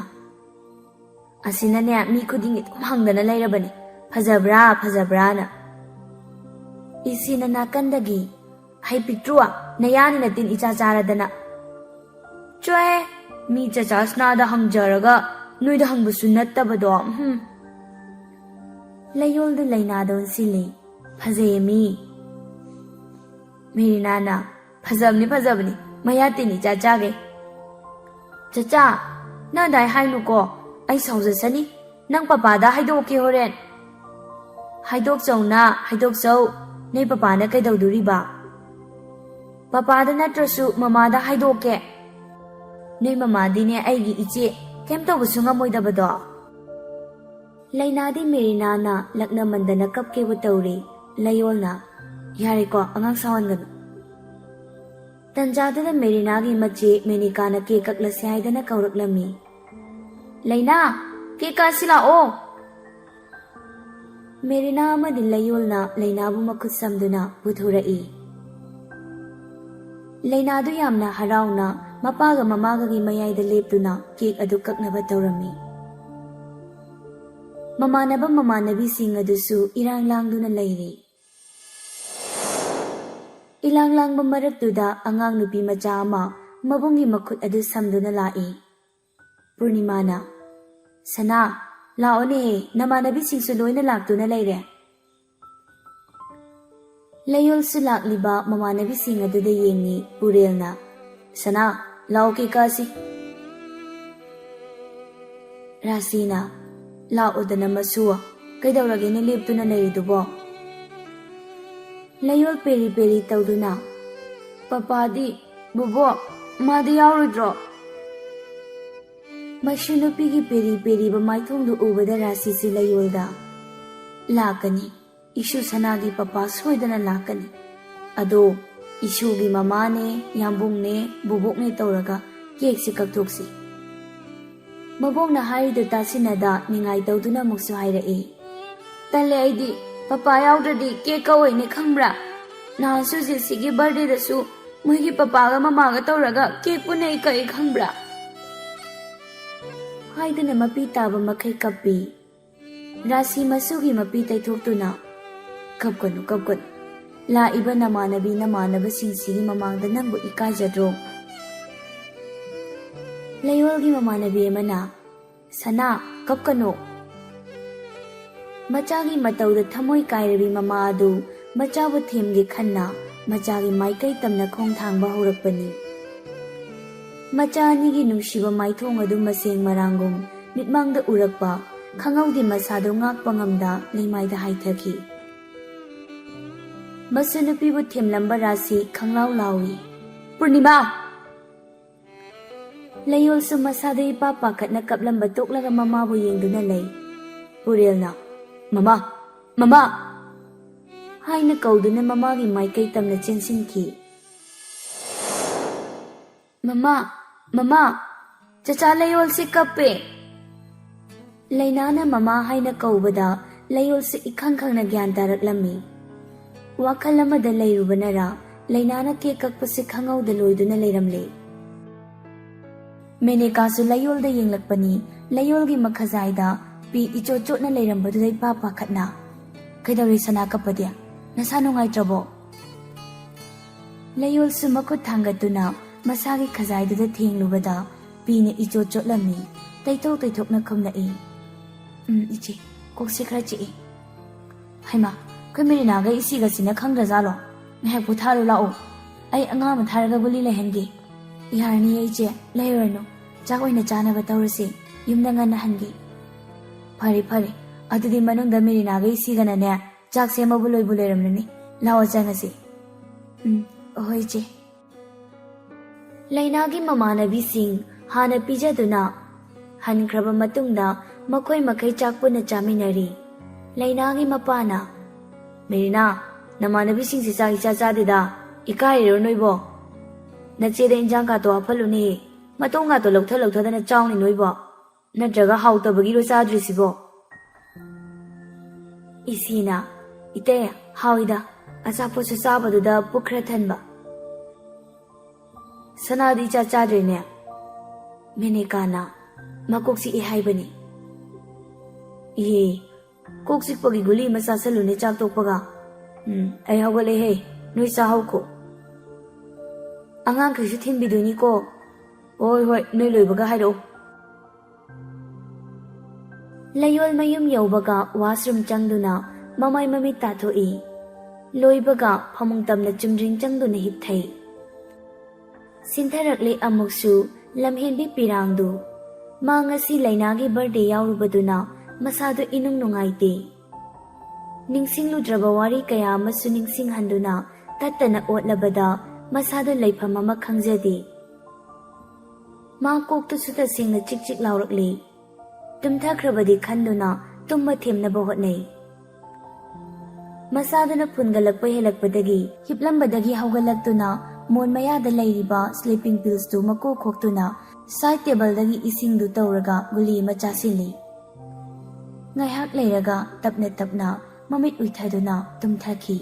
"ꯑꯁꯤꯅꯅꯦ ꯃꯤ ꯈꯨꯗꯤꯡꯒꯤ ꯑꯗꯨꯝ ꯍꯪꯗꯅ ꯂꯩꯔꯕꯅꯦ, ꯐꯖꯕ꯭ꯔꯥ, ꯐꯖꯕ꯭ꯔꯥꯅ꯫" ꯏꯁꯤꯅ ꯅꯥꯀꯟꯗꯒꯤ, "ꯍꯩ ꯄꯤꯛꯇ꯭ꯔꯨ, ꯅꯌꯥꯅꯤꯅ ꯇꯤꯟ ꯏꯆꯥ ꯆꯥꯔꯗꯅ꯫" "ꯆꯣꯍꯦ, ꯃꯤ ꯆꯆꯥ ꯁꯅꯥꯗ ꯍꯪꯖꯔꯒ ꯅꯣꯏꯗ ꯍꯪꯕꯁꯨ ꯅꯠꯇꯕꯗꯣ, ꯎꯝ꯫" ꯂꯩꯌꯣꯜꯗꯨ ꯂꯩꯅꯥꯗ ꯑꯣꯟꯁꯤꯜꯂꯤ꯫ "ꯐꯖꯩꯌꯦ ꯃꯤ꯫" ꯃꯦꯔꯤꯅꯥꯅ, "ꯐꯖꯕꯅꯤ, ꯐꯖꯕꯅꯤ, ꯃꯌꯥ ꯇꯤꯟ ꯏꯆꯥ ꯆꯥꯒꯩ꯫ "ꯆꯆꯥ, ꯅꯪ ꯑꯗꯥꯏ ꯍꯥꯏꯅꯨꯀꯣ, ꯑꯩ ꯁꯥꯎꯖꯁꯅꯤ꯫ ꯅꯪ ꯄꯄꯥꯗ ꯍꯥꯏꯗꯣꯛꯀꯦ ꯍꯣꯔꯦꯟ꯫" "ꯍꯥꯏꯗꯣꯛꯆꯧꯅ, ꯍꯥꯏꯗꯣꯛꯆꯧ꯫ ꯅꯣꯏ ꯄꯄꯥꯅ ꯀꯩꯗꯧꯗꯣꯔꯤꯕ?" "ꯄꯄꯥꯗ ꯅꯠꯇ꯭ꯔꯁꯨ ꯃꯃꯥꯗ ꯍꯥꯏꯗꯣꯛꯀꯦ꯫ ꯅꯣꯏ ꯃꯃꯥꯗꯤꯅꯦ ꯑꯩꯒꯤ ꯏꯆꯦ, ꯀꯩꯝ ꯇꯧꯕꯁꯨ ꯉꯝꯃꯣꯏꯗꯕꯗꯣ꯫" ꯂꯩꯅꯥꯗꯤ ꯃꯦꯔꯤꯅꯥꯅ ꯂꯛꯅꯃꯟꯗꯅ ꯀꯞꯀꯦꯕꯨ ꯇꯧꯔꯤ꯫ ꯂꯩꯌꯣꯜꯅ, "ꯌꯥꯔꯦꯀꯣ, ꯑꯉꯥꯡ ꯁꯥꯎꯍꯟꯒꯅꯨ꯫" ꯇꯟꯖꯥꯗꯨꯗ ꯃꯦꯔꯤꯅꯥꯒꯤ ꯃꯆꯦ ꯃꯦꯅꯤꯀꯥꯅ ꯀꯦꯛ ꯀꯛꯂꯁꯦ ꯍꯥꯏꯗꯅ ꯀꯧꯔꯛꯂꯝꯃꯤ꯫ "ꯂꯩꯅꯥ, ꯀꯦꯛ ꯀꯛꯑꯁꯤ ꯂꯥꯛꯑꯣ꯫" ꯃꯦꯔꯤꯅꯥ ꯑꯃꯗꯤ ꯂꯩꯌꯣꯜꯅ ꯂꯩꯅꯥꯕꯨ ꯃꯈꯨꯠ ꯁꯝꯗꯨꯅ ꯄꯨꯊꯣꯔꯛꯏ꯫ ꯂꯩꯅꯥꯗꯨ ꯌꯥꯝꯅ ꯍꯔꯥꯎꯅ ꯃꯄꯥꯒ ꯃꯃꯥꯒꯒꯤ ꯃꯌꯥꯏꯗ ꯂꯦꯞꯇꯨꯅ ꯀꯦꯛ ꯑꯗꯨ ꯀꯛꯅꯕ ꯇꯧꯔꯝꯃꯤ꯫ ꯃꯃꯥꯟꯅꯕ ꯃꯃꯥꯟꯅꯕꯤꯁꯤꯡ ꯑꯗꯨꯁꯨ ꯏꯔꯥꯡ ꯂꯥꯡꯗꯨꯅ ꯂꯩꯔꯤ꯫ ꯏꯂꯥꯡ ꯂꯥꯡꯕ ꯃꯔꯛꯇꯨꯗ ꯑꯉꯥꯡ ꯅꯨꯄꯤ ꯃꯆꯥ ꯑꯃ ꯃꯕꯨꯡꯒꯤ ꯃꯈꯨꯠ ꯑꯗꯨ ꯁꯝꯗꯨꯅ ꯂꯥꯛꯏ꯫ ꯄꯨꯔꯅꯤꯃꯥꯅ, "ꯁꯅꯥ, ꯂꯥꯛꯑꯣꯅꯦ, ꯅꯃꯥꯟꯅꯕꯤꯁꯤꯡꯁꯨ ꯂꯣꯏꯅ ꯂꯥꯛꯇꯨꯅ ꯂꯩꯔꯦ꯫" ꯂꯩꯌꯣꯜꯁꯨ ꯂꯥꯛꯂꯤꯕ ꯃꯃꯥꯟꯅꯕꯤꯁꯤꯡ ꯑꯗꯨꯗ ꯌꯦꯡꯉꯤ꯫ ꯄꯨꯔꯦꯜꯅ, "ꯁꯅꯥ, ꯂꯥꯛꯑꯣ ꯀꯦꯛ ꯀꯛꯑꯁꯤ꯫" ꯔꯥꯁꯤꯅ, "ꯂꯥꯛꯑꯣꯗꯅ ꯃꯁꯨ, ꯀꯩꯗꯧꯔꯒꯦꯅꯦ ꯂꯦꯞꯇꯨꯅ ꯂꯩꯔꯤꯗꯨꯕꯣ?" ꯂꯩꯌꯣꯜ ꯄꯦꯔꯤ ꯄꯦꯔꯤ ꯇꯧꯗꯨꯅ, "ꯄꯄꯥꯗꯤ, ꯕꯣꯕꯣꯛ, ꯃꯥꯗꯤ ꯌꯥꯎꯔꯣꯏꯗ꯭ꯔꯣ?" ꯃꯁꯨ ꯅꯨꯄꯤꯒꯤ ꯄꯦꯔꯤ ꯄꯦꯔꯤꯕ ꯃꯥꯏꯊꯣꯡꯗꯨ ꯎꯕꯗ ꯔꯥꯁꯤꯁꯤ ꯂꯩꯌꯣꯜꯗ, "ꯂꯥꯛꯀꯅꯤ, ꯏꯁꯨ ꯁꯅꯥꯒꯤ ꯄꯄꯥ ꯁꯣꯏꯗꯅ ꯂꯥꯛꯀꯅꯤ꯫ ꯑꯗꯣ ꯏꯁꯨꯒꯤ ꯃꯃꯥꯅꯦ, ꯌꯥꯝꯕꯨꯡꯅꯦ, ꯕꯣꯕꯣꯛꯅꯦ ꯇꯧꯔꯒ ꯀꯦꯛꯁꯤ ꯀꯛꯊꯣꯛꯁꯤ꯫" ꯃꯕꯣꯛꯅ ꯍꯥꯏꯔꯤꯗꯨ ꯇꯥꯁꯤꯟꯅꯗ ꯅꯤꯡꯉꯥꯏ ꯇꯧꯗꯨꯅ ꯑꯃꯨꯛꯁꯨ ꯍꯥꯏꯔꯛꯏ, "ꯇꯜꯂꯦ ꯑꯩꯗꯤ, ꯄꯄꯥ ꯌꯥꯎꯗ꯭ꯔꯗꯤ ꯀꯦꯛ ꯀꯛꯑꯣꯏꯅꯦ ꯈꯪꯕ꯭ꯔꯥ? ꯅꯍꯥꯟꯁꯨ ꯖꯦꯁꯤꯒꯤ ꯕꯥꯔꯗꯦꯗꯁꯨ ꯃꯣꯏꯒꯤ ꯄꯄꯥꯒ ꯃꯃꯥꯒ ꯇꯧꯔꯒ ꯀꯦꯛ ꯄꯨꯟꯅ ꯍꯦꯛ ꯀꯛꯏ ꯈꯪꯕ꯭ꯔꯥ?" ꯍꯥꯏꯗꯨꯅ ꯃꯄꯤ ꯇꯥꯕ ꯃꯈꯩ ꯀꯞꯄꯤ꯫ ꯔꯥꯁꯤ ꯃꯁꯨꯒꯤ ꯃꯄꯤ ꯇꯩꯊꯣꯛꯇꯨꯅ, "ꯀꯞꯀꯅꯨ, ꯀꯞꯀꯅꯨ꯫ ꯂꯥꯛꯏꯕ ꯅꯃꯥꯟꯅꯕꯤ ꯅꯃꯥꯟꯅꯕꯁꯤꯡꯁꯤꯒꯤ ꯃꯃꯥꯡꯗ ꯅꯪꯕꯨ ꯏꯀꯥꯏꯖꯗ꯭ꯔꯣ?" ꯂꯩꯌꯣꯜꯒꯤ ꯃꯃꯥꯟꯅꯕꯤ ꯑꯃꯅ, "ꯁꯅꯥ, ꯀꯞꯀꯅꯨ꯫" ꯃꯆꯥꯒꯤ ꯃꯇꯧꯗ ꯊꯃꯣꯏ ꯀꯥꯏꯔꯕꯤ ꯃꯃꯥ ꯑꯗꯨ ꯃꯆꯥꯕꯨ ꯊꯦꯝꯒꯦ ꯈꯟꯅ ꯃꯆꯥꯒꯤ ꯃꯥꯏꯀꯩ ꯇꯝꯅ ꯈꯣꯡ ꯊꯥꯡꯕ ꯍꯧꯔꯛꯄꯅꯤ꯫ ꯃꯆꯥ ꯑꯅꯤꯒꯤ ꯅꯨꯡꯁꯤꯕ ꯃꯥꯏꯊꯣꯡ ꯑꯗꯨ ꯃꯁꯦꯡ ꯃꯔꯥꯡꯒꯨꯝ ꯃꯤꯠꯃꯥꯡꯗ ꯎꯔꯛꯄ ꯈꯪꯍꯧꯗꯦ, ꯃꯁꯥꯗꯨ ꯉꯥꯛꯄ ꯉꯝꯗ ꯂꯩꯃꯥꯏꯗ ꯍꯥꯏꯊꯈꯤ꯫ ꯃꯁꯨ ꯅꯨꯄꯤꯕꯨ ꯊꯦꯝꯂꯝꯕ ꯔꯥꯁꯤ ꯈꯪꯂꯥꯎ ꯂꯥꯎꯏ꯫ "ꯄꯨꯔꯅꯤꯃꯥ!" ꯂꯩꯌꯣꯜꯁꯨ ꯃꯁꯥꯗ ꯏꯄꯥ ꯄꯥꯈꯠꯅ ꯀꯞꯂꯝꯕ ꯇꯣꯛꯂꯒ ꯃꯃꯥꯕꯨ ꯌꯦꯡꯗꯨꯅ ꯂꯩ꯫ ꯄꯨꯔꯦꯜꯅ, "ꯃꯃꯥ! ꯃꯃꯥ!" ꯍꯥꯏꯅ ꯀꯧꯗꯨꯅ ꯃꯃꯥꯒꯤ ꯃꯥꯏꯀꯩ ꯇꯝꯅ ꯆꯦꯟꯁꯤꯟꯈꯤ꯫ "ꯃꯃꯥ! ꯃꯃꯥ! ꯆꯆꯥ ꯂꯩꯌꯣꯜꯁꯤ ꯀꯞꯄꯦ!" ꯂꯩꯅꯥꯅ ꯃꯃꯥ ꯍꯥꯏꯅ ꯀꯧꯕꯗ ꯂꯩꯌꯣꯜꯁꯤ ꯏꯈꯪ ꯈꯪꯅ ꯒ꯭ꯌꯥꯟ ꯇꯥꯔꯛꯂꯝꯃꯤ꯫ ꯋꯥꯈꯜ ꯑꯃꯗ ꯂꯩꯔꯨꯕꯅꯔ ꯂꯩꯅꯥꯅ ꯀꯦꯛ ꯀꯛꯄꯁꯤ ꯈꯪꯍꯧꯗ ꯂꯣꯏꯗꯨꯅ ꯂꯩꯔꯝꯂꯦ꯫ ꯃꯦꯅꯦꯀꯥꯁꯨ ꯂꯩꯌꯣꯜꯗ ꯌꯦꯡꯂꯛꯄꯅꯤ꯫ ꯂꯩꯌꯣꯜꯒꯤ ꯃꯈꯖꯥꯏꯗ ꯄꯤ ꯏꯆꯣꯠ ꯆꯣꯠꯅ ꯂꯩꯔꯝꯕꯗꯨꯗ ꯏꯄꯥ ꯄꯥꯈꯠꯅ, "ꯀꯩꯗꯧꯔꯦ ꯁꯅꯥ ꯀꯞꯄꯗꯤ? ꯅꯁꯥ ꯅꯨꯡꯉꯥꯏꯇ꯭ꯔꯕꯣ?" ꯂꯩꯌꯣꯜꯁꯨ ꯃꯈꯨꯠ ꯊꯥꯡꯒꯠꯇꯨꯅ ꯃꯁꯥꯒꯤ ꯈꯖꯥꯏꯗꯨꯗ ꯊꯦꯡꯂꯨꯕꯗ ꯄꯤꯅ ꯏꯆꯣꯠ ꯆꯣꯠꯂꯝꯃꯤ꯫ ꯇꯩꯊꯣꯛ ꯇꯩꯊꯣꯛꯅ ꯈꯨꯝꯂꯛꯏ, "ꯎꯝ, ꯏꯆꯦ, ꯀꯣꯛꯁꯦ ꯈꯔ ꯆꯤꯛꯏ꯫" "ꯍꯩꯃꯥ, ꯑꯩꯈꯣꯏ ꯃꯦꯔꯤꯅꯥꯒ ꯏꯆꯦꯒꯁꯤꯅ ꯈꯪꯗ꯭ꯔꯖꯥꯠꯂꯣ? ꯉꯥꯏꯍꯥꯛ ꯄꯣꯊꯥꯔꯨ ꯂꯥꯛꯑꯣ꯫ ꯑꯩ ꯑꯉꯥꯡ ꯑꯃ ꯊꯥꯔꯒ ꯒꯨꯂꯤ ꯂꯩꯍꯟꯒꯦ꯫" "ꯌꯥꯔꯅꯤꯌꯦ ꯏꯆꯦ, ꯂꯩꯔꯨꯔꯅꯨ꯫ ꯆꯥꯛ ꯑꯣꯏꯅ ꯆꯥꯅꯕ ꯇꯧꯔꯁꯤ꯫ ꯌꯨꯝꯗ ꯉꯟꯅ ꯍꯟꯒꯦ꯫" "ꯐꯔꯦ, ꯐꯔꯦ꯫ ꯑꯗꯨꯗꯤ ꯃꯅꯨꯡꯗ ꯃꯦꯔꯤꯅꯥꯒ ꯏꯆꯦꯒꯅꯅꯦ, ꯆꯥꯛ ꯁꯦꯝꯃꯕꯨ ꯂꯣꯏꯕꯨ ꯂꯣꯏꯔꯝꯂꯅꯤ꯫ ꯂꯥꯛꯑꯣ, ꯆꯪꯉꯁꯤ꯫" "ꯎꯝ, ꯍꯣꯏ, ꯏꯆꯦ꯫" ꯂꯩꯅꯥꯒꯤ ꯃꯃꯥꯟꯅꯕꯤꯁꯤꯡ ꯍꯥꯟꯅ ꯄꯤꯖꯗꯨꯅ ꯍꯟꯈ꯭ꯔꯕ ꯃꯇꯨꯡꯗ ꯃꯈꯣꯏ ꯃꯈꯩ ꯆꯥꯛ ꯄꯨꯟꯅ ꯆꯥꯃꯤꯟꯅꯔꯤ꯫ ꯂꯩꯅꯥꯒꯤ ꯃꯄꯥꯅ, "ꯃꯦꯔꯤꯅꯥ, ꯅꯃꯥꯟꯅꯕꯤꯁꯤꯡꯁꯦ ꯆꯥꯛ ꯏꯆꯥ ꯆꯥꯗꯦꯗ, ꯏꯀꯥꯏꯔꯤꯔꯣ ꯅꯣꯏꯕꯣ? ꯅꯆꯦꯗ ꯏꯟꯖꯥꯡ ꯀꯥꯇꯣ ꯍꯥꯞꯍꯜꯂꯨꯅꯦ, ꯃꯇꯣꯡ ꯀꯥꯇꯣ ꯂꯧꯊ ꯂꯧꯊꯗꯅ ꯆꯥꯎꯅꯦ ꯅꯣꯏꯕꯣ꯫ ꯅꯠꯇ꯭ꯔꯒ ꯍꯥꯎꯇꯕꯒꯤꯔꯣ ꯆꯥꯗ꯭ꯔꯤꯁꯤꯕꯣ?" ꯏꯁꯤꯅ, "ꯏꯇꯩ, ꯍꯥꯎꯏꯗ, ꯑꯆꯥꯄꯣꯠꯁꯨ ꯆꯥꯕꯗꯨꯗ ꯄꯨꯛ ꯈꯔ ꯊꯟꯕ꯫" "ꯁꯅꯥꯗꯤ ꯏꯆꯥ ꯆꯥꯗ꯭ꯔꯦꯅꯦ꯫" ꯃꯦꯅꯦꯀꯥꯅ, "ꯃꯀꯣꯛ ꯆꯤꯛꯑꯦ ꯍꯥꯏꯕꯅꯤ꯫" "ꯏꯍꯦ, ꯀꯣꯛ ꯆꯤꯛꯄꯒꯤ ꯒꯨꯂꯤ ꯑꯃ ꯆꯥꯁꯜꯂꯨꯅꯦ ꯆꯥꯛ ꯇꯣꯛꯄꯒ꯫" "ꯎꯝ, ꯑꯩ ꯍꯧꯒꯠꯂꯦꯍꯦ, ꯅꯣꯏ ꯆꯥꯍꯧꯈꯣ꯫" "ꯑꯉꯥꯡꯈꯩꯁꯨ ꯊꯤꯟꯕꯤꯗꯣꯏꯅꯤꯀꯣ꯫" "ꯍꯣꯏ, ꯍꯣꯏ, ꯅꯣꯏ ꯂꯣꯏꯕꯒ ꯍꯥꯏꯔꯛꯑꯣ꯫" ꯂꯩꯌꯣꯜ ꯃꯌꯨꯝ ꯌꯧꯕꯒ washroom ꯆꯪꯗꯨꯅ ꯃꯃꯥꯏ ꯃꯃꯤꯠ ꯇꯥꯊꯣꯛꯏ꯫ ꯂꯣꯏꯕꯒ ꯐꯃꯨꯡ ꯇꯝꯅ ꯆꯨꯝꯗ꯭ꯔꯤꯡ ꯆꯪꯗꯨꯅ ꯍꯤꯞꯊꯩ꯫ ꯁꯤꯟꯊꯔꯛꯂꯦ ꯑꯃꯨꯛꯁꯨ ꯂꯝꯍꯦꯟꯕꯤ ꯄꯤꯔꯥꯡꯗꯨ꯫ ꯃꯥ ꯉꯁꯤ ꯂꯩꯅꯥꯒꯤ ꯕꯥꯔꯗꯦ ꯌꯥꯎꯔꯨꯕꯗꯨꯅ ꯃꯁꯥꯗꯨ ꯏꯅꯨꯡ ꯅꯨꯡꯉꯥꯏꯇꯦ꯫ ꯅꯤꯡꯁꯤꯡꯂꯨꯗ꯭ꯔꯕ ꯋꯥꯔꯤ ꯀꯌꯥ ꯑꯃꯁꯨ ꯅꯤꯡꯁꯤꯡꯍꯟꯗꯨꯅ ꯇꯠꯇꯅ ꯑꯣꯠꯂꯕꯗ ꯃꯁꯥꯗ ꯂꯩꯐꯝ ꯑꯃ ꯈꯪꯖꯗꯦ꯫ ꯃꯥ ꯀꯣꯛꯇꯨꯁꯨ ꯇꯁꯦꯡꯅ ꯆꯤꯛ ꯆꯤꯛ ꯂꯥꯎꯔꯛꯂꯤ꯫ ꯇꯨꯝꯊꯈ꯭ꯔꯕꯗꯤ ꯈꯟꯗꯨꯅ ꯇꯨꯝꯕ ꯊꯦꯝꯅꯕ ꯍꯣꯠꯅꯩ꯫ ꯃꯁꯥꯗꯨꯅ ꯐꯨꯟꯒꯠꯂꯛꯄ ꯍꯦꯜꯂꯛꯄꯗꯒꯤ ꯍꯤꯞꯂꯝꯕꯗꯒꯤ ꯍꯧꯒꯠꯂꯛꯇꯨꯅ ꯃꯣꯟ ꯃꯌꯥꯗ ꯂꯩꯔꯤꯕ ꯁ꯭ꯂꯤꯄꯤꯡ ꯄꯤꯜꯁꯇꯨ ꯃꯀꯣꯛ ꯈꯣꯛꯇꯨꯅ ꯁꯥꯏꯠ ꯇꯦꯕꯜꯗꯒꯤ ꯏꯁꯤꯡꯗꯨ ꯇꯧꯔꯒ ꯒꯨꯂꯤ ꯑꯃ ꯆꯥꯁꯤꯜꯂꯤ꯫ ꯉꯥꯏꯍꯥꯛ ꯂꯩꯔꯒ ꯇꯞꯅ ꯇꯞꯅ ꯃꯃꯤꯠ ꯎꯏꯊꯗꯨꯅ ꯇꯨꯝꯊꯈꯤ꯫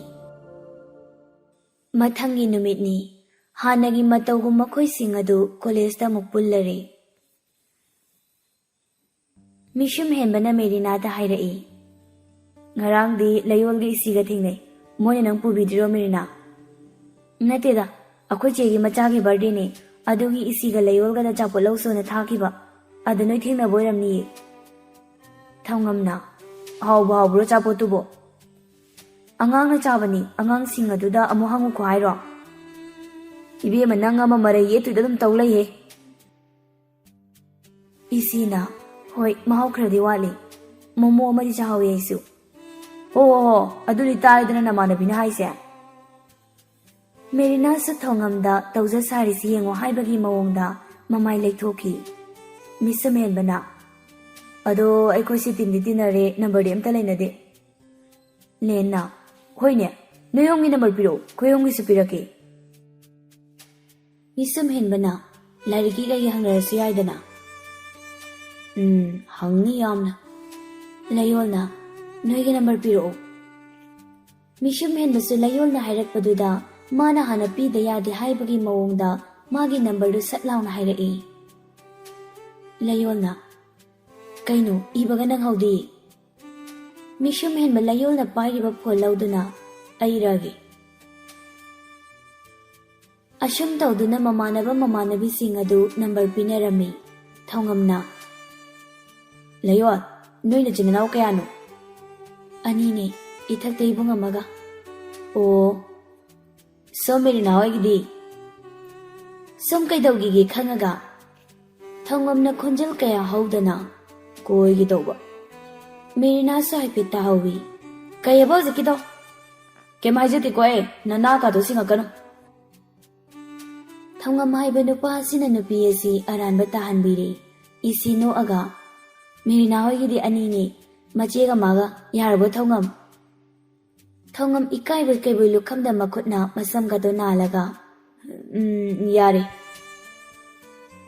ꯃꯊꯪꯒꯤ ꯅꯨꯃꯤꯠꯅꯤ꯫ ꯍꯥꯟꯅꯒꯤ ꯃꯇꯧꯒꯨꯝ ꯃꯈꯣꯏꯁꯤꯡ ꯑꯗꯨ ꯀꯣꯂꯦꯖꯇ ꯑꯃꯨꯛ ꯄꯨꯜꯂꯔꯦ꯫ ꯃꯤꯁꯨꯝ ꯍꯦꯟꯕꯅ ꯃꯦꯔꯤꯅꯥꯗ ꯍꯥꯏꯔꯛꯏ, "ꯉꯔꯥꯡꯗꯤ ꯂꯩꯌꯣꯜꯒ ꯏꯁꯤꯒ ꯊꯦꯡꯅꯩ꯫ ꯃꯣꯏꯅ ꯅꯪ ꯄꯨꯕꯤꯗ꯭ꯔꯤꯔꯣ, ꯃꯦꯔꯤꯅꯥ?" "ꯅꯠꯇꯦꯗ, ꯑꯩꯈꯣꯏ ꯆꯦꯒꯤ ꯃꯆꯥꯒꯤ ꯕꯥꯔꯗꯦꯅꯦ, ꯑꯗꯨꯒꯤ ꯏꯁꯤꯒ ꯂꯩꯌꯣꯜꯒꯗ ꯑꯆꯥꯄꯣꯠ ꯂꯧꯁꯣꯅ ꯊꯥꯈꯤꯕ꯫ ꯑꯗ ꯅꯣꯏ ꯊꯦꯡꯅꯕ ꯑꯣꯏꯔꯝꯅꯤꯌꯦ꯫" ꯊꯧꯉꯝꯅ, "ꯍꯥꯎꯕꯨ ꯍꯥꯎꯕ꯭ꯔꯣ ꯑꯆꯥꯄꯣꯠꯇꯨꯕꯣ?" "ꯑꯉꯥꯡꯅ ꯆꯥꯕꯅꯤ, ꯑꯉꯥꯡꯁꯤꯡ ꯑꯗꯨꯗ ꯑꯃꯨꯛ ꯍꯪꯉꯨꯀꯣ ꯍꯥꯏꯔꯣ?" "ꯏꯕꯦꯝꯃ, ꯅꯪ ꯑꯃ ꯃꯔꯩ ꯌꯦꯠꯇꯣꯏꯗ ꯑꯗꯨꯝ ꯇꯧ ꯂꯩꯍꯦ꯫" ꯏꯁꯤꯅ, "ꯍꯣꯏ, ꯃꯍꯥꯎ ꯈꯔꯗꯤ ꯋꯥꯠꯂꯤ꯫ ꯃꯣꯃꯣ ꯑꯃꯗꯤ ꯆꯥꯍꯧꯋꯤ ꯑꯩꯁꯨ꯫" "ꯑꯣ ꯍꯣ ꯍꯣ, ꯑꯗꯨꯗꯤ ꯇꯥꯔꯦꯗꯅ ꯅꯃꯥꯟꯅꯕꯤꯅ ꯍꯥꯏꯁꯦ꯫" ꯃꯦꯔꯤꯅꯥꯁꯨ ꯊꯧꯉꯝꯗ ꯇꯧꯖ ꯁꯥꯔꯤꯁꯤ ꯌꯦꯡꯉꯣ ꯍꯥꯏꯕꯒꯤ ꯃꯑꯣꯡꯗ ꯃꯃꯥꯏ ꯂꯩꯊꯣꯛꯈꯤ꯫ ꯃꯤꯁ ꯁꯨꯝꯍꯦꯟꯕꯅ, "ꯑꯗꯣ ꯑꯩꯈꯣꯏꯁꯤ ꯇꯤꯟꯗꯤ ꯇꯤꯟꯅꯔꯦ, ꯅꯝꯕꯔꯗꯤ ꯑꯝꯇ ꯂꯩꯅꯗꯦ꯫" ꯂꯦꯟꯅ, "ꯍꯣꯏꯅꯦ, ꯅꯣꯏ ꯍꯣꯝꯒꯤ ꯅꯝꯕꯔ ꯄꯤꯔꯛꯑꯣ, ꯑꯩꯈꯣꯏ ꯍꯣꯝꯒꯤꯁꯨ ꯄꯤꯔꯛꯀꯦ꯫" ꯃꯤꯁꯨꯝ ꯍꯦꯟꯕꯅ, "ꯂꯥꯏꯔꯤꯛꯀꯤ ꯀꯩꯒꯤ ꯍꯪꯅꯔꯁꯨ ꯌꯥꯏꯗꯅ꯫" "ꯎꯝ, ꯍꯪꯅꯤ ꯌꯥꯝꯅ꯫" ꯂꯩꯌꯣꯜꯅ, "ꯅꯣꯏꯒꯤ ꯅꯝꯕꯔ ꯄꯤꯔꯛꯑꯣ꯫" ꯃꯤꯁꯨꯝ ꯍꯦꯟꯕꯁꯨ ꯂꯩꯌꯣꯜꯅ ꯍꯥꯏꯔꯛꯄꯗꯨꯗ ꯃꯥꯅ ꯍꯥꯟꯅ ꯄꯤꯗ ꯌꯥꯗꯦ ꯍꯥꯏꯕꯒꯤ ꯃꯑꯣꯡꯗ ꯃꯥꯒꯤ ꯅꯝꯕꯔꯗꯨ ꯁꯠ ꯂꯥꯎꯅ ꯍꯥꯏꯔꯛꯏ꯫ ꯂꯩꯌꯣꯜꯅ, "ꯀꯩꯅꯣ, ꯏꯕꯒ ꯅꯪꯍꯧꯗꯦ?" ꯃꯤꯁꯨꯝ ꯍꯦꯟꯕ ꯂꯩꯌꯣꯜꯅ ꯄꯥꯏꯔꯤꯕ ꯐꯣꯟ ꯂꯧꯗꯨꯅ, "ꯑꯩꯔꯒꯦ꯫" ꯑꯁꯨꯝ ꯇꯧꯗꯨꯅ ꯃꯃꯥꯟꯅꯕ ꯃꯃꯥꯟꯅꯕꯤꯁꯤꯡ ꯑꯗꯨ ꯅꯝꯕꯔ ꯄꯤꯅꯔꯝꯃꯤ꯫ ꯊꯧꯉꯝꯅ, "ꯂꯩꯌꯣꯜ, ꯅꯣꯏ ꯅꯆꯤꯟ ꯅꯅꯥꯎ ꯀꯌꯥꯅꯣ?" "ꯑꯅꯤꯅꯦ, ꯏꯊꯛꯇ ꯏꯕꯨꯡ ꯑꯃꯒ꯫" "ꯑꯣ, ꯁꯣꯝ ꯃꯦꯔꯤꯅꯥ ꯍꯣꯏꯒꯤꯗꯤ?" ꯁꯣꯝ ꯀꯩꯗꯧꯈꯤꯒꯦ ꯈꯪꯉꯒ? ꯊꯧꯉꯝꯅ ꯈꯣꯟꯖꯦꯜ ꯀꯌꯥ ꯍꯧꯗꯅ ꯀꯣꯏꯒꯦ ꯇꯧꯕ꯫ ꯃꯦꯔꯤꯅꯥꯁꯨ ꯍꯥꯏꯐꯦꯠ ꯇꯥꯍꯧꯏ꯫ "ꯀꯩꯑꯕ ꯍꯧꯖꯤꯛꯀꯤꯗꯣ?" "ꯀꯩꯝ ꯍꯥꯏꯖꯗꯦꯀꯣ ꯑꯩ, ꯅꯅꯥ ꯀꯥꯗꯣ ꯁꯤꯡꯉꯛꯀꯅꯨ꯫" ꯊꯧꯉꯝ ꯍꯥꯏꯕ ꯅꯨꯄꯥ ꯑꯁꯤꯅ ꯅꯨꯄꯤ ꯑꯁꯤ ꯑꯔꯥꯟꯕ ꯇꯥꯍꯟꯕꯤꯔꯦ꯫ ꯏꯁꯤ ꯅꯣꯛꯑꯒ, "ꯃꯦꯔꯤꯅꯥ ꯍꯣꯏꯒꯤꯗꯤ ꯑꯅꯤꯅꯦ, ꯃꯆꯦꯒ ꯃꯥꯒ꯫ ꯌꯥꯔꯕꯣ ꯊꯧꯉꯝ?" ꯊꯧꯉꯝ ꯏꯀꯥꯏꯕꯣꯏ ꯀꯩꯕꯣꯏ ꯂꯨꯈꯝꯗ ꯃꯈꯨꯠꯅ ꯃꯁꯝꯒꯗꯣ ꯅꯥꯜꯂꯒ, "ꯎꯝ, ꯌꯥꯔꯦ꯫"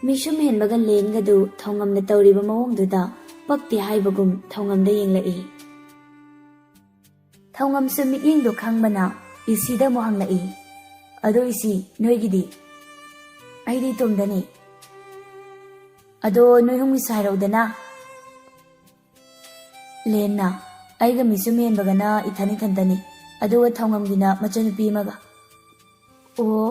ꯃꯤꯁꯨꯝ ꯍꯦꯟꯕꯒ ꯂꯦꯟꯒꯗꯨ ꯊꯧꯉꯝꯅ ꯇꯧꯔꯤꯕ ꯃꯑꯣꯡꯗꯨꯗ ꯄꯛꯇꯦ ꯍꯥꯏꯕꯒꯨꯝ ꯊꯧꯉꯝꯗ ꯌꯦꯡꯂꯛꯏ꯫ ꯊꯧꯉꯝꯁꯨ ꯃꯤꯠꯌꯦꯡꯗꯣ ꯈꯪꯕꯅ ꯏꯁꯤꯗ ꯑꯃꯨꯛ ꯍꯪꯂꯛꯏ, "ꯑꯗꯣ ꯏꯁꯤ, ꯅꯣꯏꯒꯤꯗꯤ?" "ꯑꯩꯗꯤ ꯏꯇꯣꯝꯗꯅꯤ꯫" "ꯑꯗꯣ ꯅꯣꯏ ꯑꯍꯨꯝꯒꯤꯁꯨ ꯍꯥꯏꯔꯛꯎꯗꯅ?" ꯂꯦꯟꯅ, "ꯑꯩꯒ ꯃꯤꯁꯨꯝ ꯍꯦꯟꯕꯒꯅ ꯏꯊꯟ ꯏꯊꯟꯇꯅꯤ, ꯑꯗꯨꯒ ꯊꯧꯉꯝꯒꯤꯅ ꯃꯆꯟꯅꯨꯄꯤ ꯑꯃꯒ꯫" "ꯑꯣ꯫"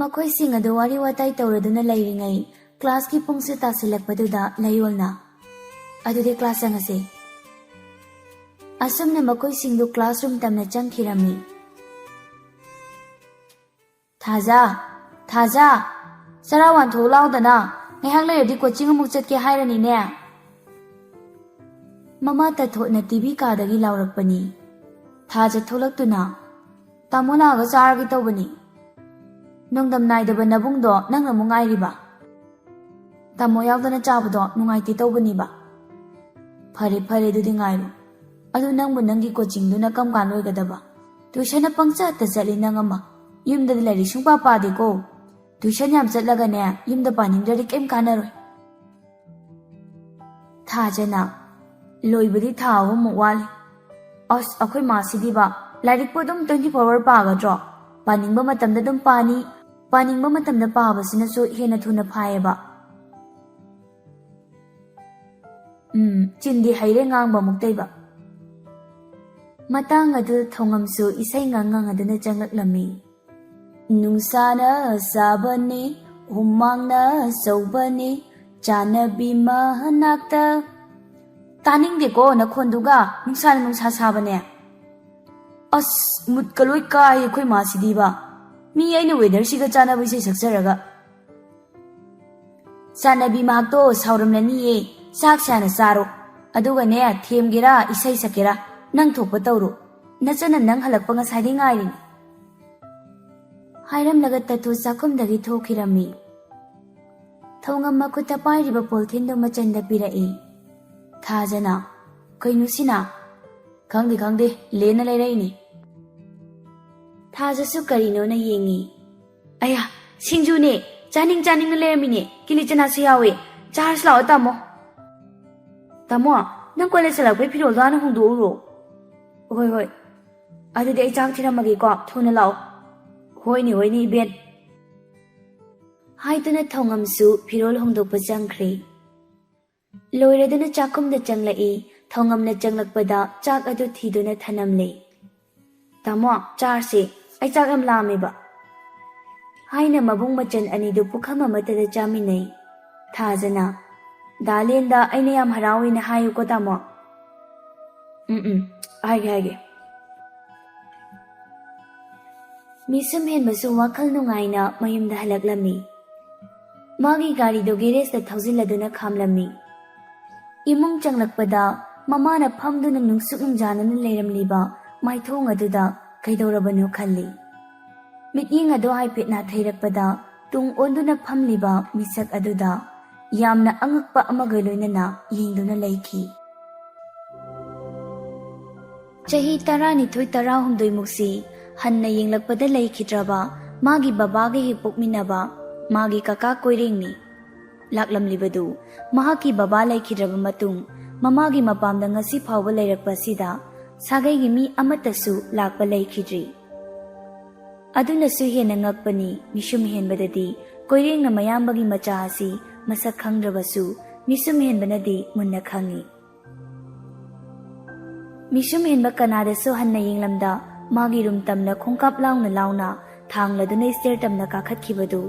ꯃꯈꯣꯏꯁꯤꯡ ꯑꯗꯨ ꯋꯥꯔꯤ ꯋꯥꯇꯥꯏ ꯇꯧꯔꯗꯨꯅ ꯂꯩꯔꯤꯉꯩ, ꯀ꯭ꯂꯥꯁꯀꯤ ꯄꯨꯡꯁꯨ ꯇꯥꯁꯤꯜꯂꯛꯄꯗꯨꯗ ꯂꯌꯣꯜꯅ, "ꯑꯗꯨꯗꯤ ꯀ꯭ꯂꯥꯁ ꯆꯪꯉꯁꯦ꯫" ꯑꯁꯨꯝꯅ ꯃꯈꯣꯏꯁꯤꯡꯗꯨ ꯀ꯭ꯂꯥꯁꯔꯨꯝ ꯇꯝꯅ ꯆꯪꯈꯤꯔꯝꯃꯤ꯫ "ꯊꯥꯖ, ꯊꯥꯖ, ꯆꯔꯥ ꯋꯥꯟꯊꯣꯛꯎ ꯂꯥꯎꯗꯅ, ꯉꯥꯏꯍꯥꯛ ꯂꯩꯔꯗꯤ ꯀꯣꯆꯤꯡ ꯑꯃꯨꯛ ꯆꯠꯀꯦ ꯍꯥꯏꯔꯅꯤꯅꯦ꯫" ꯃꯃꯥ ꯇꯊꯣꯠꯅ ꯇꯤꯚꯤ ꯀꯥꯗꯒꯤ ꯂꯥꯎꯔꯛꯄꯅꯤ꯫ ꯊꯥꯖ ꯊꯣꯛꯂꯛꯇꯨꯅ, "ꯇꯥꯃꯣ ꯂꯥꯛꯑꯒ ꯆꯥꯔꯒꯦ ꯇꯧꯕꯅꯤ꯫ ꯅꯣꯡꯗꯝ ꯅꯥꯏꯗꯕ ꯅꯕꯨꯡꯗꯣ ꯅꯪꯅ ꯑꯃꯨꯛ ꯉꯥꯏꯔꯤꯕ? ꯇꯥꯃꯣ ꯌꯥꯎꯗꯅ ꯆꯥꯕꯗꯣ ꯅꯨꯡꯉꯥꯏꯇꯦ ꯇꯧꯕꯅꯤꯕ꯫" "ꯐꯔꯦ, ꯐꯔꯦ, ꯑꯗꯨꯗꯤ ꯉꯥꯏꯔꯣ꯫ ꯑꯗꯨ ꯅꯪꯕꯨ ꯅꯪꯒꯤ ꯀꯣꯆꯤꯡꯗꯨꯅ ꯀꯔꯝ ꯀꯥꯟ ꯂꯣꯏꯒꯗꯕ? ꯇ꯭ꯌꯨꯁꯟꯅ ꯄꯪꯆꯠꯇ ꯆꯠꯂꯤ ꯅꯪ ꯑꯃ꯫ ꯌꯨꯝꯗꯗꯤ ꯂꯥꯏꯔꯤꯛ ꯁꯨꯡꯄꯥ ꯄꯥꯗꯦꯀꯣ꯫ ꯇ꯭ꯌꯨꯁꯟ ꯌꯥꯝ ꯆꯠꯂꯒꯅꯦ, ꯌꯨꯝꯗ ꯄꯥꯅꯤꯡꯗ꯭ꯔꯗꯤ ꯀꯩꯝ ꯀꯥꯟꯅꯔꯣꯏ꯫" ꯊꯥꯖꯅ, "ꯂꯣꯏꯕꯗꯤ ꯊꯥ ꯑꯍꯨꯝꯃꯨꯛ ꯋꯥꯠꯂꯤ꯫ ꯑꯁ, ꯑꯩꯈꯣꯏ ꯃꯥꯁꯤꯗꯤꯕ, ꯂꯥꯏꯔꯤꯛꯄꯨ ꯑꯗꯨꯝ twenty four hour ꯄꯥꯒꯗ꯭ꯔꯣ? ꯄꯥꯅꯤꯡꯕ ꯃꯇꯝꯗ ꯑꯗꯨꯝ ꯄꯥꯅꯤ, ꯄꯥꯅꯤꯡꯕ ꯃꯇꯝꯗ ꯄꯥꯕꯁꯤꯅꯁꯨ ꯍꯦꯟꯅ ꯊꯨꯅ ꯐꯥꯏꯌꯦꯕ꯫" ꯎꯝ, ꯆꯤꯟꯗꯤ ꯍꯩꯔꯦ ꯉꯥꯡꯕ ꯃꯨꯛꯇꯩꯕ꯫ ꯃꯇꯥꯡ ꯑꯗꯨ ꯊꯧꯉꯝꯁꯨ ꯏꯁꯩ ꯉꯥꯡ ꯉꯥꯡꯗꯨꯅ ꯆꯪꯂꯛꯂꯝꯃꯤ꯫ "ꯅꯨꯡꯁꯥꯅ ꯁꯥꯕꯅꯤ, ꯍꯨꯃꯥꯡꯅ ꯁꯧꯕꯅꯤ, ꯆꯥꯟꯅꯕꯤ ꯃꯅꯥꯛꯇ꯫" "ꯇꯥꯅꯤꯡꯗꯦꯀꯣ ꯅꯈꯣꯟꯗꯨꯒ, ꯅꯨꯡꯁꯥꯅ ꯅꯨꯡꯁꯥ ꯁꯥꯕꯅꯦ꯫" "ꯑꯁ, ꯃꯨꯠꯀ ꯂꯣꯏ ꯀꯥꯏ ꯑꯩꯈꯣꯏ ꯃꯥꯁꯤꯗꯤꯕ꯫ ꯃꯤ ꯑꯩꯅ ꯋꯦꯗꯔꯁꯤꯒ ꯆꯥꯟꯅꯕ ꯏꯁꯩ ꯁꯛꯆꯔꯒ꯫ ꯆꯥꯟꯅꯕꯤ ꯃꯍꯥꯛꯇꯣ ꯁꯥꯎꯔꯝꯂꯅꯤꯌꯦ꯫ ꯆꯥꯛꯁꯦ ꯍꯥꯟꯅ ꯆꯥꯔꯣ꯫ ꯑꯗꯨꯒꯅꯦ, ꯊꯦꯝꯒꯦꯔꯥ, ꯏꯁꯩ ꯁꯛꯀꯦꯔꯥ, ꯅꯪ ꯊꯣꯛꯄ ꯇꯧꯔꯣ꯫ ꯅꯆꯟꯅ ꯅꯪ ꯍꯜꯂꯛꯄ ꯉꯁꯥꯏꯗꯩ ꯉꯥꯏꯔꯤꯅꯤ꯫ ꯍꯥꯏꯔꯝꯂꯒ ꯇꯠꯇꯨ ꯆꯥꯛꯈꯨꯝꯗꯒꯤ ꯊꯣꯛꯈꯤꯔꯝꯃꯤ꯫ ꯊꯧꯉꯝ ꯃꯈꯨꯠꯇ ꯄꯥꯏꯔꯤꯕ ꯄꯣꯜꯊꯤꯟꯗꯨ ꯃꯆꯟꯗ ꯄꯤꯔꯛꯏ꯫ ꯊꯥꯖꯅ, "ꯀꯩꯅꯣ ꯁꯤꯅ?" "ꯈꯪꯗꯦ, ꯈꯪꯗꯦ, ꯂꯦꯟꯅ ꯂꯩꯔꯛꯏꯅꯤ꯫" ꯊꯥꯖꯁꯨ ꯀꯔꯤꯅꯣꯅ ꯌꯦꯡꯉꯤ꯫ "ꯑꯌꯥ, ꯁꯤꯡꯖꯨꯅꯦ, ꯆꯥꯅꯤꯡ ꯆꯥꯅꯤꯡꯅ ꯂꯩꯔꯝꯃꯤꯅꯦ, ꯀꯤꯂꯤ ꯆꯅꯥꯁꯨ ꯌꯥꯎꯋꯦ, ꯆꯥꯔꯁꯤ ꯂꯥꯛꯑꯣ ꯇꯥꯃꯣ꯫" "ꯇꯥꯃꯣ, ꯅꯪ ꯀꯣꯂꯦꯖ ꯆꯠꯂꯛꯄꯩ ꯐꯤꯔꯣꯜꯗꯣ ꯍꯥꯟꯅ ꯍꯣꯡꯗꯣꯛꯎꯔꯣ꯫" "ꯍꯣꯏ, ꯍꯣꯏ꯫ ꯑꯗꯨꯗꯤ ꯑꯩ ꯆꯥꯛ ꯊꯤꯔꯝꯃꯒꯦꯀꯣ, ꯊꯨꯅ ꯂꯥꯛꯑꯣ꯫" "ꯍꯣꯏꯅꯦ, ꯍꯣꯏꯅꯦ, ꯏꯕꯦꯟ꯫" ꯍꯥꯏꯗꯨꯅ ꯊꯧꯉꯝꯁꯨ ꯐꯤꯔꯣꯜ ꯍꯣꯡꯗꯣꯛꯄ ꯆꯪꯈ꯭ꯔꯦ꯫ ꯂꯣꯏꯔꯗꯨꯅ ꯆꯥꯛꯈꯨꯝꯗ ꯆꯪꯂꯛꯏ꯫ ꯊꯧꯉꯝꯅ ꯆꯪꯂꯛꯄꯗ ꯆꯥꯛ ꯑꯗꯨ ꯊꯤꯗꯨꯅ ꯊꯅꯝꯂꯦ꯫ "ꯇꯥꯃꯣ, ꯆꯥꯔꯁꯦ, ꯑꯩ ꯆꯥꯛ ꯌꯥꯝ ꯂꯥꯝꯃꯦꯕ꯫" ꯍꯥꯏꯅ ꯃꯕꯨꯡ ꯃꯆꯟ ꯑꯅꯤꯗꯨ ꯄꯨꯈꯝ ꯑꯃꯠꯇꯗ ꯆꯥꯃꯤꯟꯅꯩ꯫ ꯊꯥꯖꯅ, "ꯗꯥ ꯂꯦꯟꯗ ꯑꯩꯅ ꯌꯥꯝ ꯍꯔꯥꯎꯋꯦꯅ ꯍꯥꯏꯌꯨꯀꯣ ꯇꯥꯃꯣ꯫" "ꯎꯝ, ꯎꯝ, ꯍꯥꯏꯒꯦ, ꯍꯥꯏꯒꯦ꯫" ꯃꯤꯁꯨꯝ ꯍꯦꯟꯕꯁꯨ ꯋꯥꯈꯜ ꯅꯨꯡꯉꯥꯏꯅ ꯃꯌꯨꯝꯗ ꯍꯜꯂꯛꯂꯝꯃꯤ꯫ ꯃꯥꯒꯤ ꯒꯥꯔꯤꯗꯨ ꯒꯦꯔꯦꯖꯇ ꯊꯧꯖꯤꯜꯂꯗꯨꯅ ꯈꯥꯝꯂꯝꯃꯤ꯫ ꯏꯃꯨꯡ ꯆꯪꯂꯛꯄꯗ ꯃꯃꯥꯅ ꯐꯝꯗꯨꯅ ꯅꯨꯡꯁꯨꯛ ꯅꯨꯡꯖꯥꯅꯅ ꯂꯩꯔꯝꯂꯤꯕ ꯃꯥꯏꯊꯣꯡ ꯑꯗꯨꯗ ꯀꯩꯗꯧꯔꯕꯅꯣ ꯈꯜꯂꯤ꯫ ꯃꯤꯠꯌꯦꯡ ꯑꯗꯨ ꯍꯥꯏꯐꯦꯠ ꯅꯥꯊꯩꯔꯛꯄꯗ ꯇꯨꯡ ꯑꯣꯟꯗꯨꯅ ꯐꯝꯂꯤꯕ ꯃꯤꯁꯛ ꯑꯗꯨꯗ ꯌꯥꯝꯅ ꯑꯉꯛꯄ ꯑꯃꯒ ꯂꯣꯏꯅꯅ ꯌꯦꯡꯗꯨꯅ ꯂꯩꯈꯤ꯫ ꯆꯍꯤ ꯇꯔꯥꯅꯤꯊꯣꯏ ꯇꯔꯥꯍꯨꯝꯗꯣꯏ ꯃꯨꯛꯁꯤ ꯍꯟꯅ ꯌꯦꯡꯂꯛꯄꯗ ꯂꯩꯈꯤꯗ꯭ꯔꯕ ꯃꯥꯒꯤ ꯕꯕꯥꯒ ꯍꯦꯛ ꯄꯣꯛꯃꯤꯟꯅꯕ ꯃꯥꯒꯤ ꯀꯀꯥ ꯀꯣꯏꯔꯦꯡꯅꯤ꯫ ꯂꯥꯛꯂꯝꯂꯤꯕꯗꯨ ꯃꯍꯥꯛꯀꯤ ꯕꯕꯥ ꯂꯩꯈꯤꯗ꯭ꯔꯕ ꯃꯇꯨꯡ ꯃꯃꯥꯒꯤ ꯃꯄꯥꯝꯗ ꯉꯁꯤ ꯐꯥꯎꯕ ꯂꯩꯔꯛꯄ ꯑꯁꯤꯗ ꯁꯥꯒꯩꯒꯤ ꯃꯤ ꯑꯃꯠꯇꯁꯨ ꯂꯥꯛꯄ ꯂꯩꯈꯤꯗ꯭ꯔꯤ꯫ ꯑꯗꯨꯅꯁꯨ ꯍꯦꯟꯅ ꯉꯛꯄꯅꯤ, ꯃꯤꯁꯨꯝ ꯍꯦꯟꯕꯗꯗꯤ ꯀꯣꯏꯔꯦꯡꯅ ꯃꯌꯥꯝꯕꯒꯤ ꯃꯆꯥ ꯑꯁꯤ ꯃꯁꯛ ꯈꯪꯗ꯭ꯔꯕꯁꯨ ꯃꯤꯁꯨꯝ ꯍꯦꯟꯕꯅꯗꯤ ꯃꯨꯟꯅ ꯈꯪꯏ꯫ ꯃꯤꯁꯨꯝ ꯍꯦꯟꯕ ꯀꯅꯥꯗꯁꯨ ꯍꯟꯅ ꯌꯦꯡꯂꯝꯗ ꯃꯥꯒꯤ ꯔꯨꯝ ꯇꯝꯅ ꯈꯣꯡꯀꯥꯞ ꯂꯥꯎꯅ ꯂꯥꯎꯅ ꯊꯥꯡꯂꯗꯨꯅ ꯁ꯭ꯇꯦꯌꯔ ꯇꯝꯅ ꯀꯥꯈꯠꯈꯤꯕꯗꯨ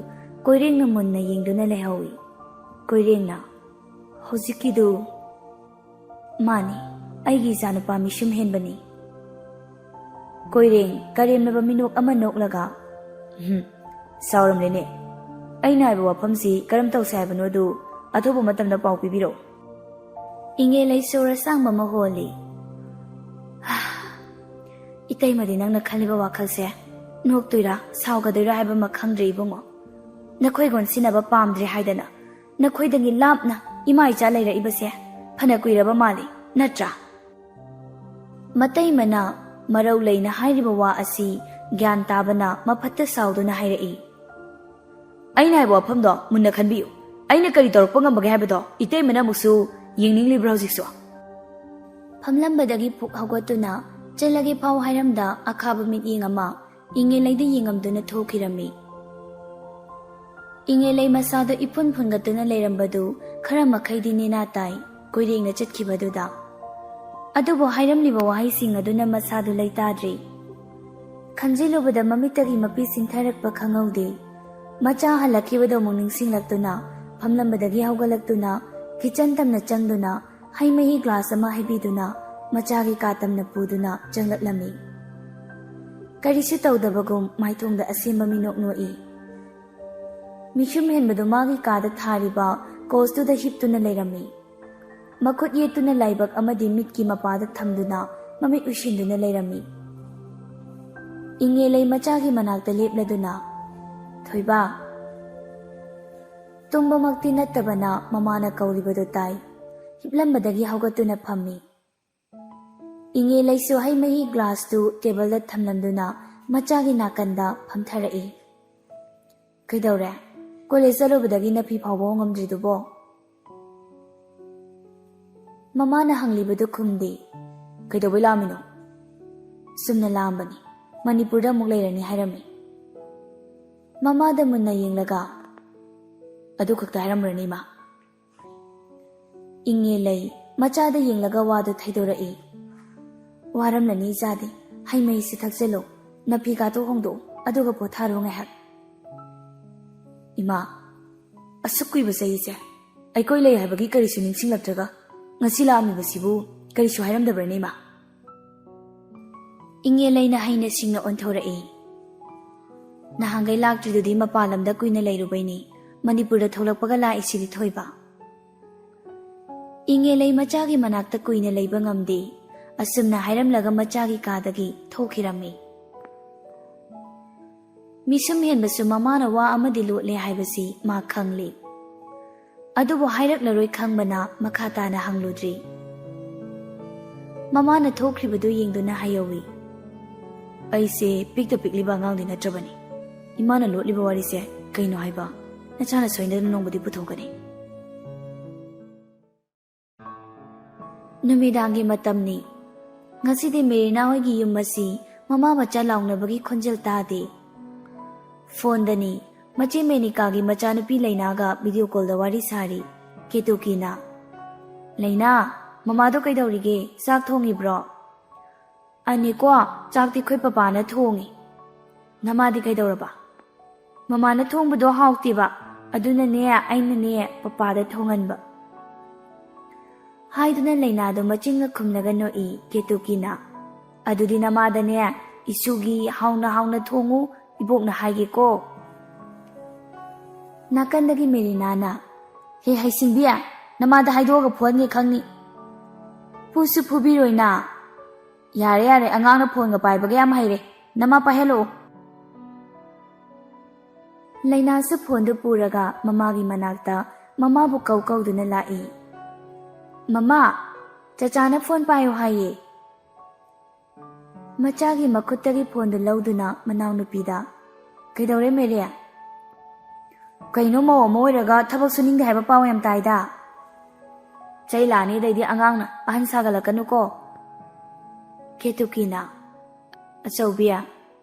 ꯀꯣꯏꯔꯦꯡꯅ ꯃꯨꯟꯅ ꯌꯦꯡꯗꯨꯅ ꯂꯩꯍꯧꯏ꯫ ꯀꯣꯏꯔꯦꯡꯅ, "ꯍꯧꯖꯤꯛꯀꯤꯗꯨ?" "ꯃꯥꯅꯤ, ꯑꯩꯒꯤ ꯏꯆꯥꯅꯨꯄꯥ ꯃꯤꯁꯨꯝ ꯍꯦꯟꯕꯅꯤ꯫" ꯀꯣꯏꯔꯦꯡ ꯀꯔꯦꯝꯅꯕ ꯃꯤꯅꯣꯛ ꯑꯃ ꯅꯣꯛꯂꯒ, ꯎꯝ, ꯁꯥꯎꯔꯝꯂꯦꯅꯦ꯫ ꯑꯩꯅ ꯍꯥꯏꯕ ꯋꯥꯐꯝꯁꯤ ꯀꯔꯝ ꯇꯧꯁꯦ ꯍꯥꯏꯕꯅꯣꯗꯨ ꯑꯊꯨꯕ ꯃꯇꯝꯗ ꯄꯥꯎ ꯄꯤꯕꯤꯔꯛꯎ꯫ ꯏꯉꯦꯜ ꯂꯩ ꯁꯣꯔ ꯑꯁꯥꯡꯕ ꯑꯃ ꯍꯣꯜꯂꯤ꯫ ꯏꯇꯩꯃꯗꯤ ꯅꯪꯅ ꯈꯜꯂꯤꯕ ꯋꯥꯈꯜꯁꯦ ꯅꯣꯛꯇꯣꯏꯔꯥ ꯁꯥꯎꯒꯗꯣꯏꯔꯥ ꯍꯥꯏꯕ ꯑꯃ ꯈꯪꯗ꯭ꯔꯦ ꯏꯕꯨꯡꯉꯣ꯫ ꯅꯈꯣꯏ ꯒꯣꯟꯁꯤꯟꯅꯕ ꯄꯥꯝꯗ꯭ꯔꯦ ꯍꯥꯏꯗꯅ ꯅꯈꯣꯏꯗꯒꯤ ꯂꯥꯞꯅ ꯏꯃꯥ ꯏꯆꯥ ꯂꯩꯔꯛꯏꯕꯁꯦ ꯐꯅ ꯀꯨꯏꯔꯕ ꯃꯥꯜꯂꯤ, ꯅꯠꯇ꯭ꯔꯥ? ꯃꯇꯩꯃꯅ ꯃꯔꯧ ꯂꯩꯅ ꯍꯥꯏꯔꯤꯕ ꯋꯥ ꯑꯁꯤ ꯒ꯭ꯌꯥꯟ ꯇꯥꯕꯅ ꯃꯐꯠꯇ ꯁꯥꯎꯗꯨꯅ ꯍꯥꯏꯔꯛꯏ꯫ ꯑꯩꯅ ꯍꯥꯏꯕ ꯋꯥꯐꯝꯗꯣ ꯃꯨꯟꯅ ꯈꯟꯕꯤꯌꯨ꯫ ꯑꯩꯅ ꯀꯔꯤ ꯇꯧꯔꯛꯄ ꯉꯝꯕꯒꯦ ꯍꯥꯏꯕꯗꯣ ꯏꯇꯩꯃꯅ ꯑꯃꯨꯛꯁꯨ ꯌꯦꯡꯅꯤꯡꯂꯤꯕ꯭ꯔꯥ ꯍꯧꯖꯤꯛꯁꯨ? ꯐꯝꯂꯝꯕꯗꯒꯤ ꯐꯨꯛ ꯍꯧꯒꯠꯇꯨꯅ ꯆꯠꯂꯒꯦ ꯐꯥꯎ ꯍꯥꯏꯔꯝꯗ ꯑꯈꯥꯕ ꯃꯤꯠꯌꯦꯡ ꯑꯃ ꯏꯉꯦꯜꯂꯩꯗ ꯌꯦꯡꯉꯝꯗꯨꯅ ꯊꯣꯛꯈꯤꯔꯝꯃꯤ꯫ ꯏꯉꯦꯜꯂꯩ ꯃꯁꯥꯗ ꯏꯐꯨꯟ ꯐꯨꯟꯒꯠꯇꯨꯅ ꯂꯩꯔꯝꯕꯗꯨ ꯈꯔ ꯃꯈꯩꯗꯤ ꯅꯦꯅꯥ ꯇꯥꯏ, ꯀꯣꯏꯔꯦꯡꯅ ꯆꯠꯈꯤꯕꯗꯨꯗ꯫ ꯑꯗꯨꯕꯨ ꯍꯥꯏꯔꯝꯂꯤꯕ ꯋꯥꯍꯩꯁꯤꯡ ꯑꯗꯨꯅ ꯃꯁꯥꯗꯨ ꯂꯩꯇꯥꯗ꯭ꯔꯤ꯫ ꯈꯟꯖꯤꯜꯂꯨꯕꯗ ꯃꯃꯤꯠꯇꯒꯤ ꯃꯄꯤ ꯁꯤꯟꯊꯔꯛꯄ ꯈꯪꯍꯧꯗꯦ꯫ ꯃꯆꯥ ꯍꯜꯂꯛꯈꯤꯕꯗꯨ ꯑꯃꯨꯛ ꯅꯤꯡꯁꯤꯡꯂꯛꯇꯨꯅ ꯐꯝꯂꯝꯕꯗꯒꯤ ꯍꯧꯒꯠꯂꯛꯇꯨꯅ ꯀꯤꯆꯟ ꯇꯝꯅ ꯆꯪꯗꯨꯅ ꯍꯩ ꯃꯍꯤ ꯒ꯭ꯂꯥꯁ ꯑꯃ ꯍꯩꯕꯤꯗꯨꯅ ꯃꯆꯥꯒꯤ ꯀꯥ ꯇꯝꯅ ꯄꯨꯗꯨꯅ ꯆꯪꯂꯛꯂꯝꯃꯤ꯫ ꯀꯔꯤꯁꯨ ꯇꯧꯗꯕꯒꯨꯝ ꯃꯥꯏꯊꯣꯡꯗ ꯑꯁꯦꯝꯕ ꯃꯤꯅꯣꯛ ꯅꯣꯛꯏ꯫ ꯃꯤꯁꯨꯝ ꯍꯦꯟꯕꯗꯨ ꯃꯥꯒꯤ ꯀꯥꯗ ꯊꯥꯔꯤꯕ ꯀꯣꯁꯇꯨꯗ ꯍꯤꯞꯇꯨꯅ ꯂꯩꯔꯝꯃꯤ꯫ ꯃꯈꯨꯠ ꯌꯦꯠꯇꯨꯅ ꯂꯥꯏꯕꯛ ꯑꯃꯗꯤ ꯃꯤꯠꯀꯤ ꯃꯄꯥꯗ ꯊꯝꯗꯨꯅ ꯃꯃꯤꯠ ꯎꯏꯁꯤꯟꯗꯨꯅ ꯂꯩꯔꯝꯃꯤ꯫ ꯏꯉꯦꯂꯩ ꯃꯆꯥꯒꯤ ꯃꯅꯥꯛꯇ ꯂꯦꯞꯂꯗꯨꯅ, "ꯊꯣꯏꯕ!" ꯇꯨꯝꯕꯃꯛꯇꯤ ꯅꯠꯇꯕꯅ ꯃꯃꯥꯅ ꯀꯧꯔꯤꯕꯗꯨ ꯇꯥꯏ꯫ ꯍꯤꯞꯂꯝꯕꯗꯒꯤ ꯍꯧꯒꯠꯇꯨꯅ ꯐꯝꯃꯤ꯫ ꯏꯉꯦꯂꯩꯁꯨ ꯍꯩ ꯃꯍꯤ ꯒ꯭ꯂꯥꯁꯇꯨ ꯇꯦꯕꯜꯗ ꯊꯝꯂꯝꯗꯨꯅ ꯃꯆꯥꯒꯤ ꯅꯥꯀꯟꯗ ꯐꯝꯊꯔꯛꯏ꯫ "ꯀꯩꯗꯧꯔꯦ? ꯀꯣꯂꯦꯖ ꯆꯠꯂꯨꯕꯗꯒꯤ ꯅꯐꯤ ꯐꯥꯎꯕ ꯍꯣꯡꯉꯝꯗ꯭ꯔꯤꯗꯨꯕꯣ?" ꯃꯃꯥꯅ ꯍꯪꯂꯤꯕꯗꯨ ꯈꯨꯝꯗꯦ꯫ "ꯀꯩꯗꯧꯕꯩ ꯂꯥꯛꯑꯝꯃꯤꯅꯣ?" "ꯁꯨꯝꯅ ꯂꯥꯛꯑꯝꯕꯅꯤ꯫ ꯃꯅꯤꯄꯨꯔꯗ ꯑꯃꯨꯛ ꯂꯩꯔꯅꯤ ꯍꯥꯏꯔꯝꯃꯤ꯫" ꯃꯃꯥꯗ ꯃꯨꯟꯅ ꯌꯦꯡꯂꯒ, "ꯑꯗꯨ ꯈꯛꯇ ꯍꯥꯏꯔꯝꯕ꯭ꯔꯅꯤ, ꯏꯃꯥ?" ꯏꯉꯦꯂꯩ ꯃꯆꯥꯗ ꯌꯦꯡꯂꯒ ꯋꯥꯗꯨ ꯊꯩꯗꯣꯔꯛꯏ꯫ "ꯋꯥꯔꯝꯂꯅꯤ ꯏꯆꯥꯗꯤ꯫ ꯍꯩ ꯃꯍꯤꯁꯤ ꯊꯛꯆꯜꯂꯨ꯫ ꯅꯐꯤ ꯀꯥꯗꯣ ꯍꯣꯡꯗꯣꯛꯎ, ꯑꯗꯨꯒ ꯄꯣꯊꯥꯔꯣ ꯉꯥꯏꯍꯥꯛ꯫" "ꯏꯃꯥ, ꯑꯁꯨꯛ ꯀꯨꯏꯕ ꯆꯍꯤꯁꯦ ꯑꯩꯈꯣꯏ ꯂꯩ ꯍꯥꯏꯕꯒꯤ ꯀꯔꯤꯁꯨ ꯅꯤꯡꯁꯤꯡꯂꯛꯇ꯭ꯔꯒ ꯉꯁꯤ ꯂꯥꯛꯑꯝꯃꯤꯕꯁꯤꯕꯨ ꯀꯔꯤꯁꯨ ꯍꯥꯏꯔꯝꯗꯕ꯭ꯔꯅꯦ, ꯏꯃꯥ?" ꯏꯉꯦꯂꯩꯅ ꯍꯩꯅ ꯁꯤꯡꯅ ꯑꯣꯟꯊꯣꯔꯛꯏ꯫ ꯅꯍꯥꯟꯈꯩ ꯂꯥꯛꯇ꯭ꯔꯤꯗꯨꯗꯤ ꯃꯄꯥꯟ ꯂꯝꯗ ꯀꯨꯏꯅ ꯂꯩꯔꯨꯕꯩꯅꯤ꯫ ꯃꯅꯤꯄꯨꯔꯗ ꯊꯣꯛꯂꯛꯄꯒ ꯂꯥꯛꯏꯁꯤꯗꯤ ꯊꯣꯏꯕ꯫ ꯏꯉꯦꯂꯩ ꯃꯆꯥꯒꯤ ꯃꯅꯥꯛꯇ ꯀꯨꯏꯅ ꯂꯩꯕ ꯉꯝꯗꯦ꯫ ꯑꯁꯨꯝꯅ ꯍꯥꯏꯔꯝꯂꯒ ꯃꯆꯥꯒꯤ ꯀꯥꯗꯒꯤ ꯊꯣꯛꯈꯤꯔꯝꯃꯤ꯫ ꯃꯤꯁꯨꯝ ꯍꯦꯟꯕꯁꯨ ꯃꯃꯥꯅ ꯋꯥ ꯑꯃꯗꯤ ꯂꯣꯠꯂꯦ ꯍꯥꯏꯕꯁꯤ ꯃꯥ ꯈꯪꯂꯤ꯫ ꯑꯗꯨꯕꯨ ꯍꯥꯏꯔꯛꯂꯔꯣꯏ ꯈꯪꯕꯅ ꯃꯈꯥ ꯇꯥꯅ ꯍꯪꯂꯨꯗ꯭ꯔꯤ꯫ ꯃꯃꯥꯅ ꯊꯣꯛꯈ꯭ꯔꯤꯕꯗꯨ ꯌꯦꯡꯗꯨꯅ ꯍꯥꯏꯍꯧꯏ꯫ "ꯑꯩꯁꯦ ꯄꯤꯛꯇ ꯄꯤꯛꯂꯤꯕ ꯑꯉꯥꯡꯗꯤ ꯅꯠꯇ꯭ꯔꯕꯅꯤ꯫ ꯏꯃꯥꯅ ꯂꯣꯠꯂꯤꯕ ꯋꯥꯔꯤꯁꯦ ꯀꯩꯅꯣ ꯍꯥꯏꯕ? ꯅꯆꯥꯅ ꯁꯣꯏꯗꯅ ꯅꯣꯡꯃꯗꯤ ꯄꯨꯊꯣꯛꯀꯅꯤ꯫" ꯅꯨꯃꯤꯗꯥꯡꯒꯤ ꯃꯇꯝꯅꯤ꯫ ꯉꯁꯤꯗꯤ ꯃꯦꯔꯤꯅꯥ ꯍꯣꯏꯒꯤ ꯌꯨꯝ ꯑꯁꯤ ꯃꯃꯥ ꯃꯆꯥ ꯂꯥꯎꯅꯕꯒꯤ ꯈꯣꯟꯖꯦꯜ ꯇꯥꯗꯦ꯫ ꯐꯣꯟꯗꯅꯤ ꯃꯆꯦ ꯃꯦꯅꯤꯀꯥꯒꯤ ꯃꯆꯥꯅꯨꯄꯤ ꯂꯩꯅꯥꯒ ꯚꯤꯗꯤꯑꯣ ꯀꯣꯜꯗ ꯋꯥꯔꯤ ꯁꯥꯔꯤ꯫ ꯀꯦꯇꯨꯀꯤꯅ, "ꯂꯩꯅꯥ, ꯃꯃꯥꯗꯣ ꯀꯩꯗꯧꯔꯤꯒꯦ? ꯆꯥꯛ ꯊꯣꯡꯉꯤꯕ꯭ꯔꯣ?" "ꯑꯅꯤꯀꯣ, ꯆꯥꯛꯇꯤ ꯑꯩꯈꯣꯏ ꯄꯄꯥꯅ ꯊꯣꯡꯉꯤ꯫ ꯅꯃꯥꯗꯤ ꯀꯩꯗꯧꯔꯕ?" "ꯃꯃꯥꯅ ꯊꯣꯡꯕꯗꯣ ꯍꯥꯎꯇꯦꯕ, ꯑꯗꯨꯅꯅꯦ ꯑꯩꯅꯅꯦ ꯄꯄꯥꯗ ꯊꯣꯡꯍꯟꯕ꯫" ꯍꯥꯏꯗꯨꯅ ꯂꯩꯅꯥꯗꯣ ꯃꯆꯤꯟꯒ ꯈꯨꯝꯂꯒ ꯅꯣꯛꯏ ꯀꯦꯇꯨꯀꯤꯅ꯫ "ꯑꯗꯨꯗꯤ ꯅꯃꯥꯗꯅꯦ, ꯏꯁꯨꯒꯤ ꯍꯥꯎꯅ ꯍꯥꯎꯅ ꯊꯣꯡꯉꯨ, ꯏꯕꯣꯛꯅ ꯍꯥꯏꯒꯦꯀꯣ꯫" ꯅꯥꯀꯟꯗꯒꯤ ꯃꯦꯔꯤꯅꯥꯅ, "ꯍꯦ ꯍꯩꯁꯤꯡꯕꯤ, ꯅꯃꯥꯗ ꯍꯥꯏꯗꯣꯛꯑꯒ ꯐꯨꯍꯟꯒꯦ ꯈꯪꯅꯤ꯫ ꯐꯨꯁꯨ ꯐꯨꯕꯤꯔꯣꯏꯅ꯫ ꯌꯥꯔꯦ ꯌꯥꯔꯦ, ꯑꯉꯥꯡꯅ ꯐꯣꯟꯒ ꯄꯥꯏꯕꯒ ꯌꯥꯝ ꯍꯩꯔꯦ꯫ ꯅꯃꯥ ꯄꯥꯏꯍꯜꯂꯛꯑꯣ꯫" ꯂꯩꯅꯥꯁꯨ ꯐꯣꯟꯗꯨ ꯄꯨꯔꯒ ꯃꯃꯥꯒꯤ ꯃꯅꯥꯛꯇ ꯃꯃꯥꯕꯨ ꯀꯧ ꯀꯧꯗꯨꯅ ꯂꯥꯛꯏ꯫ "ꯃꯃꯥ, ꯆꯆꯥꯅ ꯐꯣꯟ ꯄꯥꯏꯌꯨ ꯍꯥꯏꯌꯦ꯫" ꯃꯆꯥꯒꯤ ꯃꯈꯨꯠꯇꯒꯤ ꯐꯣꯟꯗꯨ ꯂꯧꯗꯨꯅ ꯃꯅꯥꯎꯅꯨꯄꯤꯗ, "ꯀꯩꯗꯧꯔꯦ ꯃꯦꯔꯤ? ꯀꯩꯅꯣ ꯃꯧ ꯑꯃ ꯑꯣꯏꯔꯒ ꯊꯕꯛ ꯁꯨꯅꯤꯡꯗꯦ ꯍꯥꯏꯕ ꯄꯥꯎ ꯌꯥꯝ ꯇꯥꯏꯗ꯫" "ꯆꯩ ꯂꯥꯛꯑꯅꯤ ꯑꯗꯩꯗꯤ ꯑꯉꯥꯡꯅ, ꯑꯍꯟ ꯁꯥꯒꯠꯂꯛꯀꯅꯨꯀꯣ꯫" ꯀꯦꯇꯨꯀꯤꯅ, "ꯑꯆꯧꯕꯤ,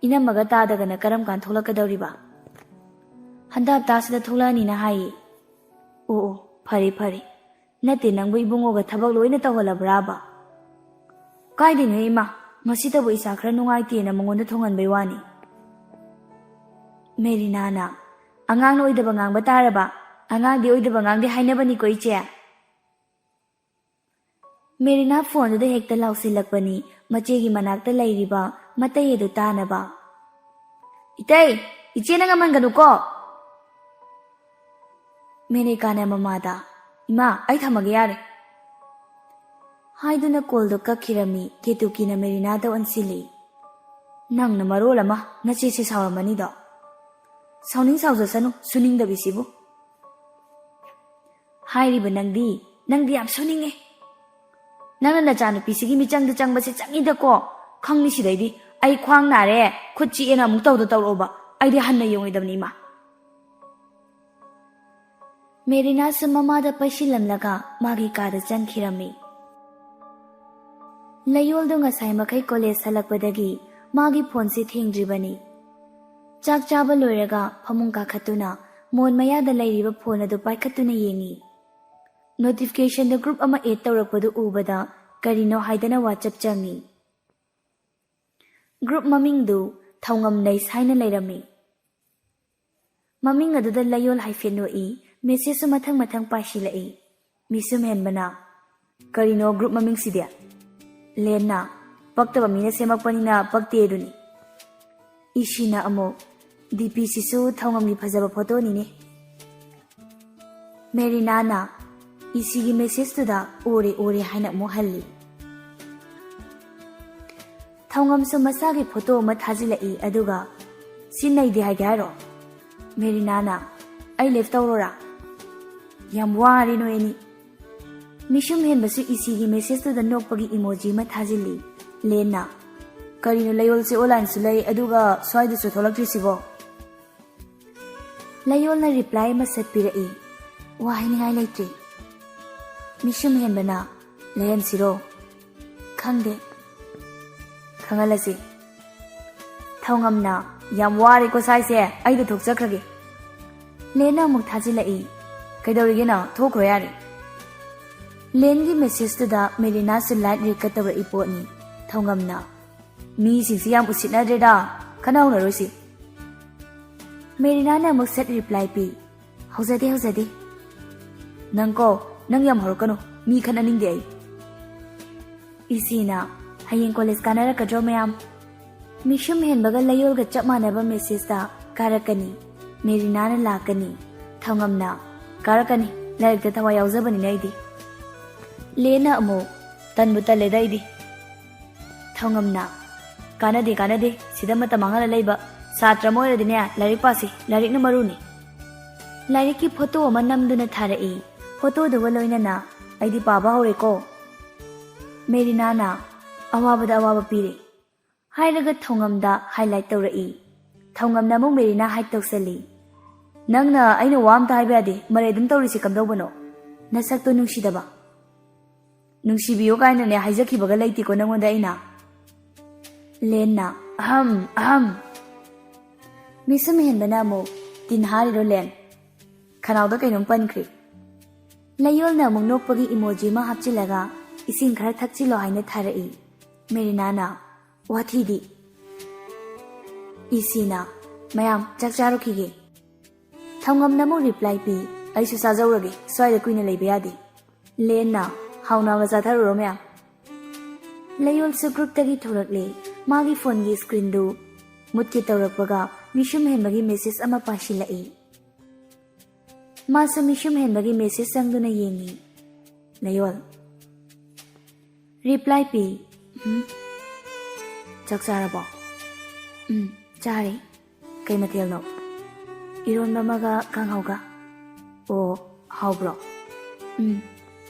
ꯏꯅꯝꯃꯒ ꯇꯥꯗꯒꯅ ꯀꯔꯝ ꯀꯥꯟ ꯊꯣꯛꯂꯛꯀꯗꯧꯔꯤꯕ?" "ꯍꯟꯗꯛ ꯍꯞꯇꯥꯁꯤꯗ ꯊꯣꯛꯂꯛꯑꯅꯤꯅ ꯍꯥꯏꯌꯦ꯫" "ꯑꯣ ꯑꯣ, ꯐꯔꯦ ꯐꯔꯦ꯫ ꯅꯠꯇꯦ, ꯅꯪꯕꯨ ꯏꯕꯨꯡꯉꯣꯒ ꯊꯕꯛ ꯂꯣꯏꯅ ꯇꯧꯍꯜꯂꯕ꯭ꯔꯥꯕ?" "ꯀꯥꯏꯗꯩꯅꯣꯍꯦ ꯏꯃꯥ, ꯉꯁꯤꯇꯕꯨ ꯏꯁꯥ ꯈꯔ ꯅꯨꯡꯉꯥꯏꯇꯦꯅ ꯃꯉꯣꯟꯗ ꯊꯣꯡꯍꯟꯕꯩ ꯋꯥꯅꯤ꯫" ꯃꯦꯔꯤꯅꯥꯅ, "ꯑꯉꯥꯡꯅ ꯑꯣꯏꯗꯕ ꯉꯥꯡꯕ ꯇꯥꯔꯕ? ꯑꯉꯥꯡꯗꯤ ꯑꯣꯏꯗꯕ ꯉꯥꯡꯗꯦ ꯍꯥꯏꯅꯕꯅꯤꯀꯣ ꯏꯆꯦ꯫" ꯃꯦꯔꯤꯅꯥ ꯐꯣꯟꯗꯨꯗ ꯍꯦꯛꯇ ꯂꯥꯎꯁꯤꯜꯂꯛꯄꯅꯤ, ꯃꯆꯦꯒꯤ ꯃꯅꯥꯛꯇ ꯂꯩꯔꯤꯕ ꯃꯇꯩ ꯑꯗꯨ ꯇꯥꯅꯕ꯫ "ꯏꯇꯩ, "ꯏꯆꯦꯅ ꯉꯝꯍꯟꯒꯅꯨꯀꯣ!" ꯃꯦꯅꯤꯀꯥꯅ ꯃꯃꯥꯗ, "ꯏꯃꯥ, ꯑꯩ ꯊꯝꯃꯒꯦ ꯌꯥꯔꯦ," ꯍꯥꯏꯗꯨꯅ ꯀꯣꯜꯗꯣ ꯀꯛꯈꯤꯔꯝꯃꯤ꯫ ꯀꯦꯇꯨꯀꯤꯅ ꯃꯦꯔꯤꯅꯥꯗ ꯑꯣꯟꯁꯤꯜꯂꯤ꯫ "ꯅꯪꯅ ꯃꯔꯣꯜ ꯑꯃ ꯅꯆꯦꯁꯦ ꯁꯥꯎꯔꯝꯃꯅꯤꯗꯣ꯫ ꯁꯥꯎꯅꯤꯡ ꯁꯥꯎꯖꯁꯅꯨ, ꯁꯨꯅꯤꯡꯗꯕꯤꯁꯤꯕꯨ꯫ ꯍꯥꯏꯔꯤꯕ ꯅꯪꯗꯤ, ꯅꯪꯗꯤ ꯌꯥꯝ ꯁꯨꯅꯤꯡꯉꯦ꯫ ꯅꯪꯅ ꯅꯆꯥꯅꯨꯄꯤꯁꯤꯒꯤ ꯃꯤꯆꯪꯗ ꯆꯪꯕꯁꯦ ꯆꯪꯉꯤꯗꯀꯣ꯫ ꯈꯪꯅꯤ ꯁꯤꯗꯩꯗꯤ꯫ ꯑꯩ ꯈ꯭ꯋꯥꯡ ꯅꯥꯔꯦ, ꯈꯨꯠ ꯆꯤꯛꯑꯦꯅ ꯑꯃꯨꯛ ꯇꯧꯗ ꯇꯧꯔꯛꯑꯣꯕ꯫ ꯑꯩꯗꯤ ꯍꯟꯅ ꯌꯦꯡꯉꯣꯏꯗꯕꯅꯤ, ꯏꯃꯥ꯫" ꯃꯦꯔꯤꯅꯥꯁꯨ ꯃꯃꯥꯗ ꯄꯩꯁꯤꯜꯂꯝꯂꯒ ꯃꯥꯒꯤ ꯀꯥꯗ ꯆꯪꯈꯤꯔꯝꯃꯤ꯫ ꯂꯌꯣꯜꯗꯣ ꯉꯁꯥꯏ ꯃꯈꯩ ꯀꯣꯂꯦꯖ ꯍꯜꯂꯛꯄꯗꯒꯤ ꯃꯥꯒꯤ ꯐꯣꯟꯁꯦ ꯊꯦꯡꯗ꯭ꯔꯤꯕꯅꯤ꯫ ꯆꯥꯛ ꯆꯥꯕ ꯂꯣꯏꯔꯒ ꯐꯃꯨꯡ ꯀꯥꯈꯠꯇꯨꯅ ꯃꯣꯟ ꯃꯌꯥꯗ ꯂꯩꯔꯤꯕ ꯐꯣꯟ ꯑꯗꯨ ꯄꯥꯏꯈꯠꯇꯨꯅ ꯌꯦꯡꯉꯤ꯫ ꯅꯣꯇꯤꯐꯤꯀꯦꯁꯟꯗ ꯒ꯭ꯔꯨꯞ ꯑꯃ ꯑꯦꯗ ꯇꯧꯔꯛꯄꯗꯨ ꯎꯕꯗ ꯀꯔꯤꯅꯣ ꯍꯥꯏꯗꯅ ꯋꯥꯆꯞ ꯆꯪꯉꯤ꯫ ꯒ꯭ꯔꯨꯞ ꯃꯃꯤꯡꯗꯨ ꯊꯧꯉꯝ ꯅꯩꯁ ꯍꯥꯏꯅ ꯂꯩꯔꯝꯃꯤ꯫ ꯃꯃꯤꯡ ꯑꯗꯨꯗ ꯂꯌꯣꯜ ꯍꯥꯏꯐꯦꯠ ꯅꯣꯛꯏ, ꯃꯦꯁꯦꯖꯁꯨ ꯃꯊꯪ ꯃꯊꯪ ꯄꯥꯏꯁꯤꯜꯂꯛꯏ꯫ ꯃꯤꯁꯨꯝ ꯍꯦꯟꯕꯅ, "ꯀꯔꯤꯅꯣ ꯒ꯭ꯔꯨꯞ ꯃꯃꯤꯡꯁꯤꯗꯤ?" ꯂꯦꯟꯅ, "ꯄꯛꯇꯕ ꯃꯤꯅ ꯁꯦꯝꯃꯛꯄꯅꯤꯅ ꯄꯛꯇꯦ ꯑꯗꯨꯅꯤ꯫" ꯏꯁꯤꯅ ꯑꯃꯨꯛ, "ꯗꯤ ꯄꯤꯁꯤꯁꯨ ꯊꯧꯉꯝꯒꯤ ꯐꯖꯕ ꯐꯣꯇꯣꯅꯤꯅꯦ꯫" ꯃꯦꯔꯤꯅꯥꯅ ꯏꯁꯤꯒꯤ ꯃꯦꯁꯦꯖꯇꯨꯗ "ꯑꯣꯔꯦ, ꯑꯣꯔꯦ" ꯍꯥꯏꯅ ꯑꯃꯨꯛ ꯍꯜꯂꯤ꯫ ꯊꯧꯉꯝꯁꯨ ꯃꯁꯥꯒꯤ ꯐꯣꯇꯣ ꯑꯃ ꯊꯥꯖꯤꯜꯂꯛꯏ, ꯑꯗꯨꯒ, "ꯁꯤ ꯅꯩꯗꯦ ꯍꯥꯏꯒꯦ ꯍꯥꯏꯔꯣ?" ꯃꯦꯔꯤꯅꯥꯅ, "ꯑꯩ ꯂꯦꯐ ꯇꯧꯔꯣꯔꯥ? ꯌꯥꯝ ꯋꯥꯔꯦ ꯅꯣꯏ ꯑꯅꯤ꯫" ꯃꯤꯁꯨꯝ ꯍꯦꯟꯕꯁꯨ ꯏꯁꯤꯒꯤ ꯃꯦꯁꯦꯖꯇꯨꯗ ꯅꯣꯛꯄꯒꯤ ꯏꯃꯣꯖꯤ ꯑꯃ ꯊꯥꯖꯤꯜꯂꯤ꯫ ꯂꯦꯟꯅ, "ꯀꯔꯤꯅꯣ, ꯂꯌꯣꯜꯁꯦ ꯑꯣꯟꯂꯥꯏꯟꯁꯨ ꯂꯩ, ꯑꯗꯨꯒ ꯁ꯭ꯋꯥꯏꯗꯁꯨ ꯊꯣꯛꯂꯛꯇ꯭ꯔꯤꯁꯤꯕꯣ?" ꯂꯌꯣꯜꯅ ꯔꯤꯄ꯭ꯂꯥꯏ ꯑꯃ ꯁꯠ ꯄꯤꯔꯛꯏ꯫ "ꯋꯥ ꯍꯥꯏꯅꯤꯡꯉꯥꯏ ꯂꯩꯇ꯭ꯔꯦ꯫" ꯃꯤꯁꯨꯝ ꯍꯦꯟꯕꯅ, "ꯂꯩꯍꯟꯁꯤꯔꯣ?" "ꯈꯪꯗꯦ, ꯈꯪꯍꯜꯂꯁꯤ꯫" ꯊꯧꯉꯝꯅ, "ꯌꯥꯝ ꯋꯥꯔꯦꯀꯣ ꯁꯥꯏꯁꯦ, ꯑꯩꯗꯣ ꯊꯣꯛꯆꯈ꯭ꯔꯒꯦ꯫" ꯂꯦꯟꯅ ꯑꯃꯨꯛ ꯊꯥꯖꯤꯜꯂꯛꯏ꯫ "ꯀꯩꯗꯧꯔꯤꯒꯦ ꯅꯪ? ꯊꯣꯛꯈ꯭ꯔꯣ ꯌꯥꯔꯦ꯫" ꯂꯦꯟꯒꯤ ꯃꯦꯁꯦꯖꯇꯨꯗ ꯃꯦꯔꯤꯅꯥꯁꯨ ꯂꯥꯏꯠ ꯔꯤꯑꯦꯛꯀ ꯇꯧꯔꯛꯏ ꯄꯣꯠꯅꯤ꯫ ꯊꯧꯉꯝꯅ, "ꯃꯤꯁꯤꯡꯁꯤ ꯌꯥꯝ ꯎꯁꯤꯠꯅꯗ꯭ꯔꯦꯗ, ꯈꯟꯅ ꯍꯧꯅꯔꯣꯏꯁꯤ꯫" ꯃꯦꯔꯤꯅꯥꯅ ꯑꯃꯨꯛ ꯁꯠ ꯔꯤꯄ꯭ꯂꯥꯏ ꯄꯤ꯫ "ꯍꯧꯖꯗꯦ, ꯍꯧꯖꯗꯦ꯫ ꯅꯪ ꯀꯣ, ꯅꯪ ꯌꯥꯝ ꯍꯧꯔꯛꯀꯅꯨ, ꯃꯤ ꯈꯠꯅꯅꯤꯡꯗꯦ ꯑꯩ꯫" ꯏꯁꯤꯅ, "ꯍꯌꯦꯡ ꯀꯣꯂꯦꯖ ꯀꯥꯟꯅꯔꯛꯀꯗ꯭ꯔꯣ ꯃꯌꯥꯝ?" ꯃꯤꯁꯨꯝ ꯍꯦꯟꯕꯒ ꯂꯌꯣꯜꯒ ꯆꯞ ꯃꯥꯟꯅꯕ ꯃꯦꯁꯦꯖꯇ "ꯀꯥꯔꯛꯀꯅꯤ, ꯃꯦꯔꯤꯅꯥꯅ ꯂꯥꯛꯀꯅꯤ"꯫ ꯊꯧꯉꯝꯅ, "ꯀꯥꯔꯛꯀꯅꯤ, ꯂꯥꯏꯔꯤꯛꯇ ꯊꯋꯥꯏ ꯌꯥꯎꯖꯕꯅꯤꯅ ꯑꯩꯗꯤ"꯫ ꯂꯦꯟꯅ ꯑꯃꯨꯛ, "ꯇꯟꯕꯨ ꯇꯜꯂꯦꯗ ꯑꯩꯗꯤ"꯫ ꯊꯧꯉꯝꯅ, "ꯀꯥꯟꯅꯗꯦ, ꯀꯥꯟꯅꯗꯦ, ꯁꯤꯗ ꯃꯇꯝ ꯃꯥꯡꯍꯜꯂ ꯂꯩꯕ꯫ ꯁꯥꯇ꯭ꯔ ꯑꯃ ꯑꯣꯏꯔꯗꯤꯅꯦ, ꯂꯥꯏꯔꯤꯛ ꯄꯥꯁꯤ, ꯂꯥꯏꯔꯤꯛꯅ ꯃꯔꯨꯅꯤ"꯫ ꯂꯥꯏꯔꯤꯛꯀꯤ ꯐꯣꯇꯣ ꯑꯃ ꯅꯝꯗꯨꯅ ꯊꯥꯔꯛꯏ꯫ ꯐꯣꯇꯣꯗꯨꯒ ꯂꯣꯏꯅꯅ, "ꯑꯩꯗꯤ ꯄꯥꯕ ꯍꯧꯔꯦꯀꯣ"꯫ ꯃꯦꯔꯤꯅꯥꯅ, "ꯑꯋꯥꯕꯗ ꯑꯋꯥꯕ ꯄꯤꯔꯦ" ꯍꯥꯏꯔꯒ ꯊꯧꯉꯝꯗ highlight ꯇꯧꯔꯛꯏ꯫ ꯊꯧꯉꯝꯅ ꯑꯃꯨꯛ ꯃꯦꯔꯤꯅꯥ hide ꯇꯧꯁꯜꯂꯤ꯫ "ꯅꯪꯅ ꯑꯩꯅ ꯋꯥ ꯑꯝꯇ ꯍꯥꯏꯕ ꯌꯥꯗꯦ, ꯃꯔꯩ ꯑꯗꯨꯝ ꯇꯧꯔꯤꯁꯤ ꯀꯝꯗꯧꯕꯅꯣ? ꯅꯁꯛꯇꯣ ꯅꯨꯡꯁꯤꯗꯕ"꯫ "ꯅꯨꯡꯁꯤꯕꯤꯌꯨ" ꯀꯥꯏꯅꯅꯦ ꯍꯥꯏꯖꯈꯤꯕꯒ ꯂꯩꯇꯦꯀꯣ ꯅꯪꯉꯣꯟꯗ ꯑꯩꯅ꯫ ꯂꯦꯟꯅ, "ꯑꯍꯝ, ꯑꯍꯝ"꯫ ꯃꯤꯁꯨꯝ ꯍꯦꯟꯕꯅ ꯑꯃꯨꯛ, "ꯇꯤꯟ ꯍꯥꯔꯤꯔꯣ ꯂꯦꯟ? ꯈꯅꯥꯎꯗ ꯀꯩꯅꯣꯝ ꯄꯟꯈ꯭ꯔꯦ"꯫ ꯂꯩꯌꯣꯜꯅ ꯑꯃꯨꯛ ꯅꯣꯛꯄꯒꯤ emoji ꯑꯃ ꯍꯥꯞꯆꯤꯜꯂꯒ, "ꯏꯁꯤꯡ ꯈꯔ ꯊꯛꯆꯤꯜꯂꯣ" ꯍꯥꯏꯅ ꯊꯥꯔꯛꯏ꯫ ꯃꯦꯔꯤꯅꯥꯅ, "ꯋꯥꯊꯤꯗꯤ"꯫ ꯏꯁꯤꯅ, "ꯃꯌꯥꯝ ꯆꯥꯛ ꯆꯥꯔꯨꯈꯤꯒꯦ"꯫ ꯊꯧꯉꯝꯅ ꯑꯃꯨꯛ reply ꯄꯤ, "ꯑꯩꯁꯨ ꯆꯥꯖꯧꯔꯒꯦ, ꯁ꯭ꯋꯥꯏꯗ ꯀꯨꯏꯅ ꯂꯩꯕ ꯌꯥꯗꯦ"꯫ ꯂꯦꯟꯅ, "ꯍꯥꯎꯅ ꯍꯥꯎꯅ ꯆꯥꯊꯔꯨꯔꯣ ꯃꯌꯥꯝ"꯫ ꯂꯩꯌꯣꯜꯁꯨ groupꯇꯒꯤ ꯊꯣꯔꯛꯂꯦ꯫ ꯃꯥꯒꯤ phoneꯒꯤ screenꯗꯨ ꯃꯨꯠꯀꯦ ꯇꯧꯔꯛꯄꯒ ꯃꯤꯁꯨꯝ ꯍꯦꯟꯕꯒꯤ message ꯑꯃ ꯄꯥꯏꯁꯤꯜꯂꯛꯏ꯫ ꯃꯥꯁꯨ ꯃꯤꯁꯨꯝ ꯍꯦꯟꯕꯒꯤ message ꯆꯪꯗꯨꯅ ꯌꯦꯡꯉꯤ꯫ ꯂꯩꯌꯣꯜ꯫ Reply ꯄꯤ꯫ "ꯎꯝ? ꯆꯥꯛ ꯆꯥꯔꯕꯣ?" "ꯎꯝ, ꯆꯥꯔꯦ"꯫ "ꯀꯩ ꯃꯊꯦꯜꯅꯣ?" "ꯏꯔꯣꯟꯕ ꯑꯃꯒ ꯀꯥꯡꯍꯧꯒ"꯫ "ꯑꯣ, ꯍꯥꯎꯕ꯭ꯔꯣ?" "ꯎꯝ"꯫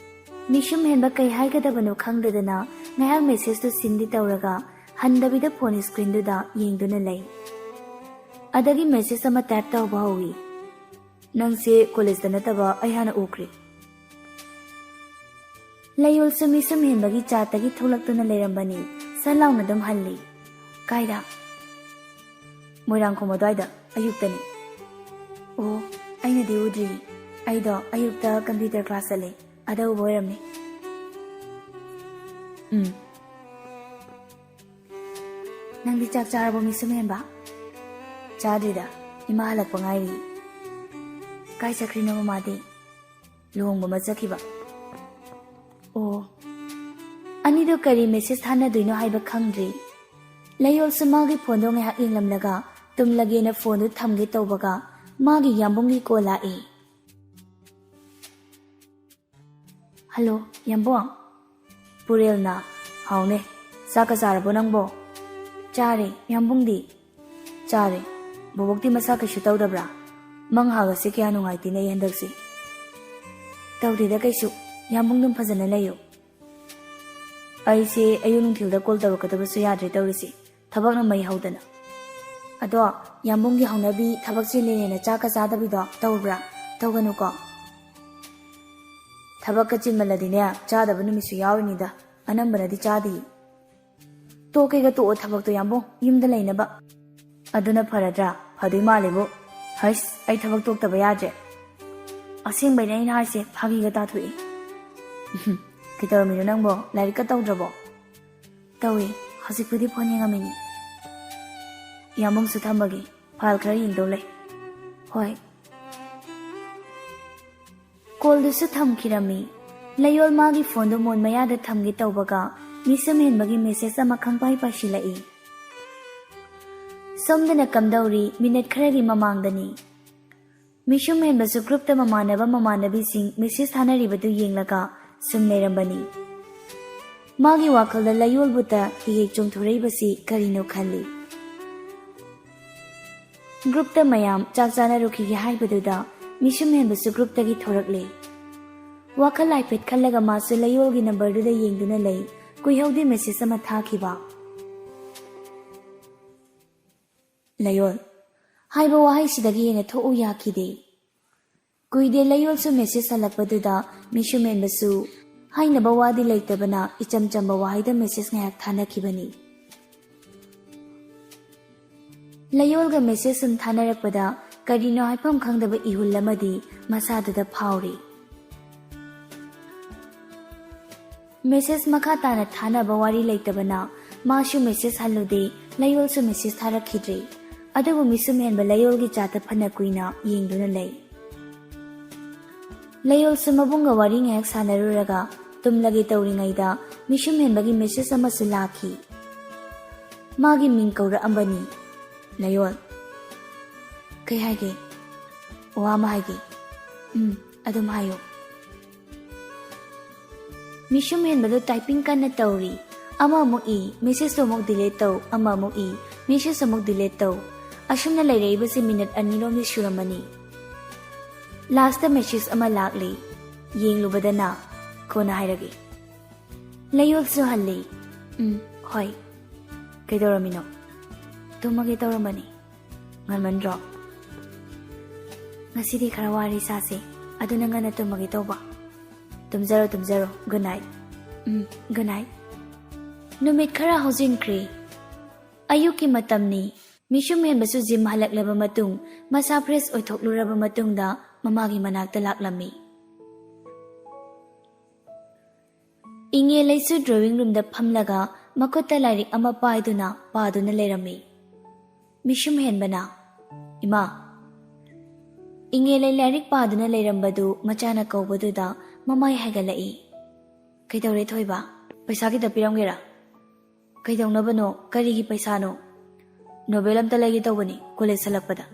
ꯃꯤꯁꯨꯝ ꯍꯦꯟꯕ ꯀꯩ ꯍꯥꯏꯒꯗꯕꯅꯣ ꯈꯪꯗꯗꯅ ꯉꯥꯏꯍꯥꯛ messageꯇꯨ seenꯗꯤ ꯇꯧꯔꯒ ꯍꯟꯗꯕꯤꯗ phone screenꯗꯨꯗ ꯌꯦꯡꯗꯨꯅ ꯂꯩ꯫ ꯑꯗꯒꯤ message ꯑꯃ type ꯇꯧꯕ ꯍꯧꯏ꯫ "ꯅꯪꯁꯦ collegeꯇ ꯅꯠꯇꯕ ꯑꯩ ꯍꯥꯟꯅ ꯎꯈ꯭ꯔꯦ"꯫ ꯂꯩꯌꯣꯜꯁꯨ ꯃꯤꯁꯨꯝ ꯍꯦꯟꯕꯒꯤ chatꯇꯒꯤ ꯊꯣꯛꯂꯛꯇꯨꯅ ꯂꯩꯔꯝꯕꯅꯤ꯫ ꯁꯠ ꯂꯥꯎꯅ ꯑꯗꯨꯝ ꯍꯜꯂꯤ꯫ "ꯀꯥꯏꯗ?" "ꯃꯣꯏꯔꯥꯡꯈꯣꯝ ꯑꯗꯨꯋꯥꯏꯗ, ꯑꯌꯨꯛꯇꯅꯤ"꯫ "ꯑꯣ, ꯑꯩꯅꯗꯤ ꯎꯗ꯭ꯔꯤ꯫ ꯑꯩꯗꯣ ꯑꯌꯨꯛꯇ computer class ꯆꯠꯂꯦ, ꯑꯗ ꯎꯕ ꯑꯣꯏꯔꯝꯅꯤ"꯫ "ꯎꯝ"꯫ "ꯅꯪꯗꯤ ꯆꯥꯛ ꯆꯥꯔꯕꯣ ꯃꯤꯁꯨꯝ ꯍꯦꯟꯕ?" "ꯆꯥꯗ꯭ꯔꯤꯗ, ꯏꯃꯥ ꯍꯜꯂꯛꯄ ꯉꯥꯏꯔꯤ"꯫ "ꯀꯥꯏ ꯆꯠꯈ꯭ꯔꯤꯅꯣ ꯃꯃꯥꯗꯤ?" "ꯂꯨꯍꯣꯡꯕ ꯑꯃ ꯆꯠꯈꯤꯕ"꯫ "ꯑꯣ"꯫ ꯑꯅꯤꯗꯣ ꯀꯔꯤ message ꯊꯥꯅꯗꯣꯏꯅꯣ ꯍꯥꯏꯕ ꯈꯪꯗ꯭ꯔꯤ꯫ ꯂꯩꯌꯣꯜꯁꯨ ꯃꯥꯒꯤ phoneꯗꯣ ꯉꯥꯏꯍꯥꯛ ꯌꯦꯡꯂꯝꯂꯒ ꯇꯨꯝꯂꯒꯦꯅ ꯐꯣꯟꯗꯨ ꯊꯝꯒꯦ ꯇꯧꯕꯒ ꯃꯥꯒꯤ ꯌꯥꯝꯕꯨꯡꯒꯤ ꯀꯣꯜ ꯂꯥꯛꯏ꯫ "ꯍꯜꯂꯣ, ꯌꯥꯝꯕꯨꯡ?" "ꯄꯨꯔꯦꯜꯅ, ꯍꯥꯎꯅꯦ, ꯆꯥꯛꯀ ꯆꯥꯔꯕꯣ ꯅꯪꯕꯣ?" "ꯆꯥꯔꯦ, ꯌꯥꯝꯕꯨꯡꯗꯤ?" "ꯆꯥꯔꯦ꯫ ꯕꯣꯕꯣꯛꯇꯤ ꯃꯁꯥ ꯀꯩꯁꯨ ꯇꯧꯗꯕ꯭ꯔꯥ? ꯃꯪ ꯍꯥꯒꯁꯦ ꯀꯌꯥ ꯅꯨꯡꯉꯥꯏꯇꯦꯅꯦ ꯑꯩ ꯍꯟꯗꯛꯁꯦ꯫" "ꯇꯧꯗꯦꯗ ꯀꯩꯁꯨ, ꯌꯥꯝꯕꯨꯡ ꯑꯗꯨꯝ ꯐꯖꯅ ꯂꯩꯌꯨ꯫" ꯑꯩꯁꯦ ꯑꯌꯨꯛ ꯅꯨꯡꯊꯤꯜꯗ ꯀꯣꯜ ꯇꯧꯔꯛꯀꯗꯕꯁꯨ ꯌꯥꯗ꯭ꯔꯦ ꯇꯧꯔꯤꯁꯦ, ꯊꯕꯛꯅ ꯃꯩ ꯍꯧꯗꯅ꯫ ꯑꯗꯣ, ꯌꯥꯝꯕꯨꯡꯒꯤ ꯍꯧꯅꯕꯤ ꯊꯕꯛ ꯆꯤꯜꯂꯦꯅ ꯆꯥꯛꯀ ꯆꯥꯗꯕꯤꯗꯣ ꯇꯧꯕ꯭ꯔꯥ? ꯇꯧꯒꯅꯨꯀꯣ꯫ ꯊꯕꯛꯀ ꯆꯤꯟꯃꯜꯂꯗꯤꯅꯦ, ꯆꯥꯗꯕ ꯅꯨꯃꯤꯠꯁꯨ ꯌꯥꯎꯔꯤꯅꯤꯗ, ꯑꯅꯝꯕꯅꯗꯤ ꯆꯥꯗꯦ꯫ ꯇꯣꯛꯀꯦꯒ ꯇꯣꯛꯑꯣ ꯊꯕꯛꯇꯣ ꯌꯥꯝꯕꯨꯡ, ꯌꯨꯝꯗ ꯂꯩꯅꯕ꯫ ꯑꯗꯨꯅ ꯐꯔꯗ꯭ꯔꯥ? ꯐꯗꯣꯏ ꯃꯥꯜꯂꯤꯕꯨ꯫ ꯍꯩꯁ, ꯑꯩ ꯊꯕꯛ ꯇꯣꯛꯇꯕ ꯌꯥꯗ꯭ꯔꯦ꯫ ꯑꯁꯦꯡꯕꯩꯅꯦ ꯑꯩꯅ ꯍꯥꯏꯁꯦ, ꯐꯥꯒꯤꯒ ꯇꯥꯊꯣꯛꯏ꯫ ꯀꯩꯗꯧꯔꯝꯃꯤꯅꯣ ꯅꯪꯕꯣ? ꯂꯥꯏꯔꯤꯛꯀ ꯇꯧꯗ꯭ꯔꯕꯣ? ꯇꯧꯏ, ꯍꯧꯖꯤꯛꯄꯨꯗꯤ ꯐꯣꯟ ꯌꯦꯡꯉꯝꯃꯤꯅꯤ꯫ ꯌꯥꯝꯕꯨꯡꯁꯨ ꯊꯝꯃꯒꯦ, ꯐꯥꯏꯜ ꯈꯔ ꯌꯦꯡꯗꯧ ꯂꯩ꯫ ꯍꯣꯏ꯫ ꯀꯣꯜꯗꯨꯁꯨ ꯊꯝꯈꯤꯔꯝꯃꯤ꯫ ꯂꯩꯌꯣꯜ ꯃꯥꯒꯤ ꯐꯣꯟꯗꯨ ꯃꯣꯟ ꯃꯌꯥꯗ ꯊꯝꯒꯦ ꯇꯧꯕꯒ ꯃꯤꯁꯨꯝ ꯍꯦꯟꯕꯒꯤ ꯃꯦꯁꯦꯖ ꯑꯃ ꯈꯪꯄꯥꯏ ꯄꯥꯏꯁꯤꯜꯂꯛꯏ꯫ ꯁꯣꯝꯗꯅ ꯀꯝꯗꯧꯔꯤ? ꯃꯤꯅꯠ ꯈꯔꯒꯤ ꯃꯃꯥꯡꯗꯅꯤ꯫ ꯃꯤꯁꯨꯝ ꯍꯦꯟꯕꯁꯨ ꯒ꯭ꯔꯨꯞꯇ ꯃꯃꯥꯟꯅꯕ ꯃꯃꯥꯟꯅꯕꯤꯁꯤꯡ ꯃꯦꯁꯦꯖ ꯊꯥꯅꯔꯤꯕꯗꯨ ꯌꯦꯡꯂꯒ ꯁꯨꯝ ꯂꯩꯔꯝꯕꯅꯤ꯫ ꯃꯥꯒꯤ ꯋꯥꯈꯜꯗ ꯂꯩꯌꯣꯜꯕꯨꯇ ꯍꯦꯛ ꯍꯦꯛ ꯆꯣꯡꯊꯣꯔꯛꯏꯕꯁꯤ ꯀꯔꯤꯅꯣ ꯈꯜꯂꯤ꯫ ꯒ꯭ꯔꯨꯞꯇ ꯃꯌꯥꯝ ꯆꯥꯛ ꯆꯥꯅꯔꯨꯈꯤꯒꯦ ꯍꯥꯏꯕꯗꯨꯗ ꯃꯤꯁꯨꯝ ꯍꯦꯟꯕꯁꯨ ꯒ꯭ꯔꯨꯞꯇꯒꯤ ꯊꯣꯔꯛꯂꯦ꯫ ꯋꯥꯈꯜ ꯍꯥꯏꯐꯦꯠ ꯈꯜꯂꯒ ꯃꯥꯁꯨ ꯂꯩꯌꯣꯜꯒꯤ ꯅꯝꯕꯔꯗꯨꯗ ꯌꯦꯡꯗꯨꯅ ꯂꯩ꯫ ꯀꯨꯏꯍꯧꯗꯦ ꯃꯦꯁꯦꯖ ꯑꯃ ꯊꯥꯈꯤꯕ꯫ "ꯂꯩꯌꯣꯜ" ꯍꯥꯏꯕ ꯋꯥꯍꯩꯁꯤꯗꯒꯤ ꯍꯦꯟꯅ ꯊꯣꯛꯎ ꯌꯥꯈꯤꯗꯦ꯫ ꯀꯨꯏꯗꯦ ꯂꯩꯌꯣꯜꯁꯨ ꯃꯦꯁꯦꯖ ꯍꯜꯂꯛꯄꯗꯨꯗ ꯃꯤꯁꯨꯝ ꯍꯦꯟꯕꯁꯨ ꯍꯥꯏꯅꯕ ꯋꯥꯗꯤ ꯂꯩꯇꯕꯅ ꯏꯆꯝ ꯆꯝꯕ ꯋꯥꯍꯩꯗ ꯃꯦꯁꯦꯖ ꯉꯥꯏꯍꯥꯛ ꯊꯥꯅꯈꯤꯕꯅꯤ꯫ ꯂꯩꯌꯣꯜꯒ ꯃꯦꯁꯦꯖ ꯁꯨꯝ ꯊꯥꯅꯔꯛꯄꯗ ꯀꯔꯤꯅꯣ ꯍꯥꯏꯐꯝ ꯈꯪꯗꯕ ꯏꯍꯨꯜ ꯑꯃꯗꯤ ꯃꯁꯥꯗꯨꯗ ꯐꯥꯎꯔꯤ꯫ ꯃꯦꯁꯦꯖ ꯃꯈꯥ ꯇꯥꯅ ꯊꯥꯅꯕ ꯋꯥꯔꯤ ꯂꯩꯇꯕꯅ ꯃꯥꯁꯨ ꯃꯦꯁꯦꯖ ꯍꯜꯂꯨꯗꯦ, ꯂꯩꯌꯣꯜꯁꯨ ꯃꯦꯁꯦꯖ ꯊꯥꯔꯛꯈꯤꯗ꯭ꯔꯦ꯫ ꯑꯗꯨꯕꯨ ꯃꯤꯁꯨꯝ ꯍꯦꯟꯕ ꯂꯩꯌꯣꯜꯒꯤ ꯆꯥꯠꯇ ꯐꯅ ꯀꯨꯏꯅ ꯌꯦꯡꯗꯨꯅ ꯂꯩ꯫ ꯂꯩꯌꯣꯜꯁꯨ ꯃꯕꯨꯡꯒ ꯋꯥꯔꯤ ꯉꯥꯏꯍꯥꯛ ꯁꯥꯟꯅꯔꯨꯔꯒ ꯇꯨꯝꯂꯒꯦ ꯇꯧꯔꯤꯉꯩꯗ ꯃꯤꯁꯨꯝ ꯍꯦꯟꯕꯒꯤ ꯃꯦꯁꯦꯖ ꯑꯃꯁꯨ ꯂꯥꯛꯈꯤ꯫ ꯃꯥꯒꯤ ꯃꯤꯡ ꯀꯧꯔꯛꯑꯝꯕꯅꯤ꯫ ꯂꯌꯣꯜ, ꯀꯩ ꯍꯥꯏꯒꯦ? ꯋꯥ ꯑꯃ ꯍꯥꯏꯒꯦ꯫ ꯎꯝ, ꯑꯗꯨꯝ ꯍꯥꯏꯌꯣ꯫ ꯃꯤꯁꯨꯝ ꯍꯦꯟꯕꯗꯨ typing ꯀꯟꯅ ꯇꯧꯔꯤ꯫ ꯑꯃ ꯑꯃꯨꯛ ꯏ, messageꯇꯨ ꯑꯃꯨꯛ delete ꯇꯧ, ꯑꯃ ꯑꯃꯨꯛ ꯏ, message ꯑꯃꯨꯛ delete ꯇꯧ꯫ ꯑꯁꯨꯝꯅ ꯂꯩꯔꯛꯏꯕꯁꯤ minute ꯑꯅꯤꯔꯣꯝꯗꯤ ꯁꯨꯔꯝꯃꯅꯤ꯫ Lastꯇ message ꯑꯃ ꯂꯥꯛꯂꯤ꯫ ꯌꯦꯡꯂꯨꯕꯗꯅ, "ꯀꯣꯟꯅ ꯍꯥꯏꯔꯒꯦ꯫" ꯂꯌꯣꯜꯁꯨ ꯍꯜꯂꯤ꯫ "ꯎꯝ, ꯍꯣꯏ꯫ ꯀꯩꯗꯧꯔꯝꯃꯤꯅꯣ?" "ꯇꯨꯝꯃꯒꯦ ꯇꯧꯔꯝꯕꯅꯤ꯫" "ꯉꯟꯃꯟꯗ꯭ꯔꯣ?" "ꯉꯁꯤꯗꯤ ꯈꯔ ꯋꯥꯔꯤ ꯁꯥꯁꯦ, ꯑꯗꯨꯅ ꯉꯟꯅ ꯇꯨꯝꯃꯒꯦ ꯇꯧꯕ꯫" "ꯇꯨꯝꯖꯔꯣ, ꯇꯨꯝꯖꯔꯣ꯫ Good night꯫" "ꯎꯝ, good night꯫" ꯅꯨꯃꯤꯠ ꯈꯔ ꯍꯧꯖꯤꯟꯈ꯭ꯔꯦ꯫ ꯑꯌꯨꯛꯀꯤ ꯃꯇꯝꯅꯤ꯫ ꯃꯤꯁꯨꯝ ꯍꯦꯟꯕꯁꯨ gym ꯍꯜꯂꯛꯂꯕ ꯃꯇꯨꯡ, ꯃꯁꯥ fresh ꯑꯣꯏꯊꯣꯛꯂꯨꯔꯕ ꯃꯇꯨꯡꯗ ꯃꯃꯥꯒꯤ ꯃꯅꯥꯛꯇ ꯂꯥꯛꯂꯝꯃꯤ꯫ ꯏꯉꯦꯂꯩꯁꯨ drawing roomꯗ ꯐꯝꯂꯒ ꯃꯈꯨꯠꯇ ꯂꯥꯏꯔꯤꯛ ꯑꯃ ꯄꯥꯏꯗꯨꯅ ꯄꯥꯗꯨꯅ ꯂꯩꯔꯝꯃꯤ꯫ ꯃꯤꯁꯨꯝ ꯍꯦꯟꯕꯅ, "ꯏꯃꯥ꯫" ꯏꯉꯦꯂꯩ ꯂꯥꯏꯔꯤꯛ ꯄꯥꯗꯨꯅ ꯂꯩꯔꯝꯕꯗꯨ ꯃꯆꯥꯅ ꯀꯧꯕꯗꯨꯗ ꯃꯃꯥꯏ ꯍꯥꯏꯒꯠꯂꯛꯏ꯫ "ꯀꯩꯗꯧꯔꯦ ꯊꯣꯏꯕ?" "ꯄꯩꯁꯥ ꯈꯤꯇ ꯄꯤꯔꯝꯒꯦꯔꯥ?" "ꯀꯩꯗꯧꯅꯕꯅꯣ? ꯀꯔꯤꯒꯤ ꯄꯩꯁꯥꯅꯣ?" "Novel ꯑꯝꯇ ꯂꯩꯒꯦ ꯇꯧꯕꯅꯤ, college ꯍꯜꯂꯛꯄꯗ꯫"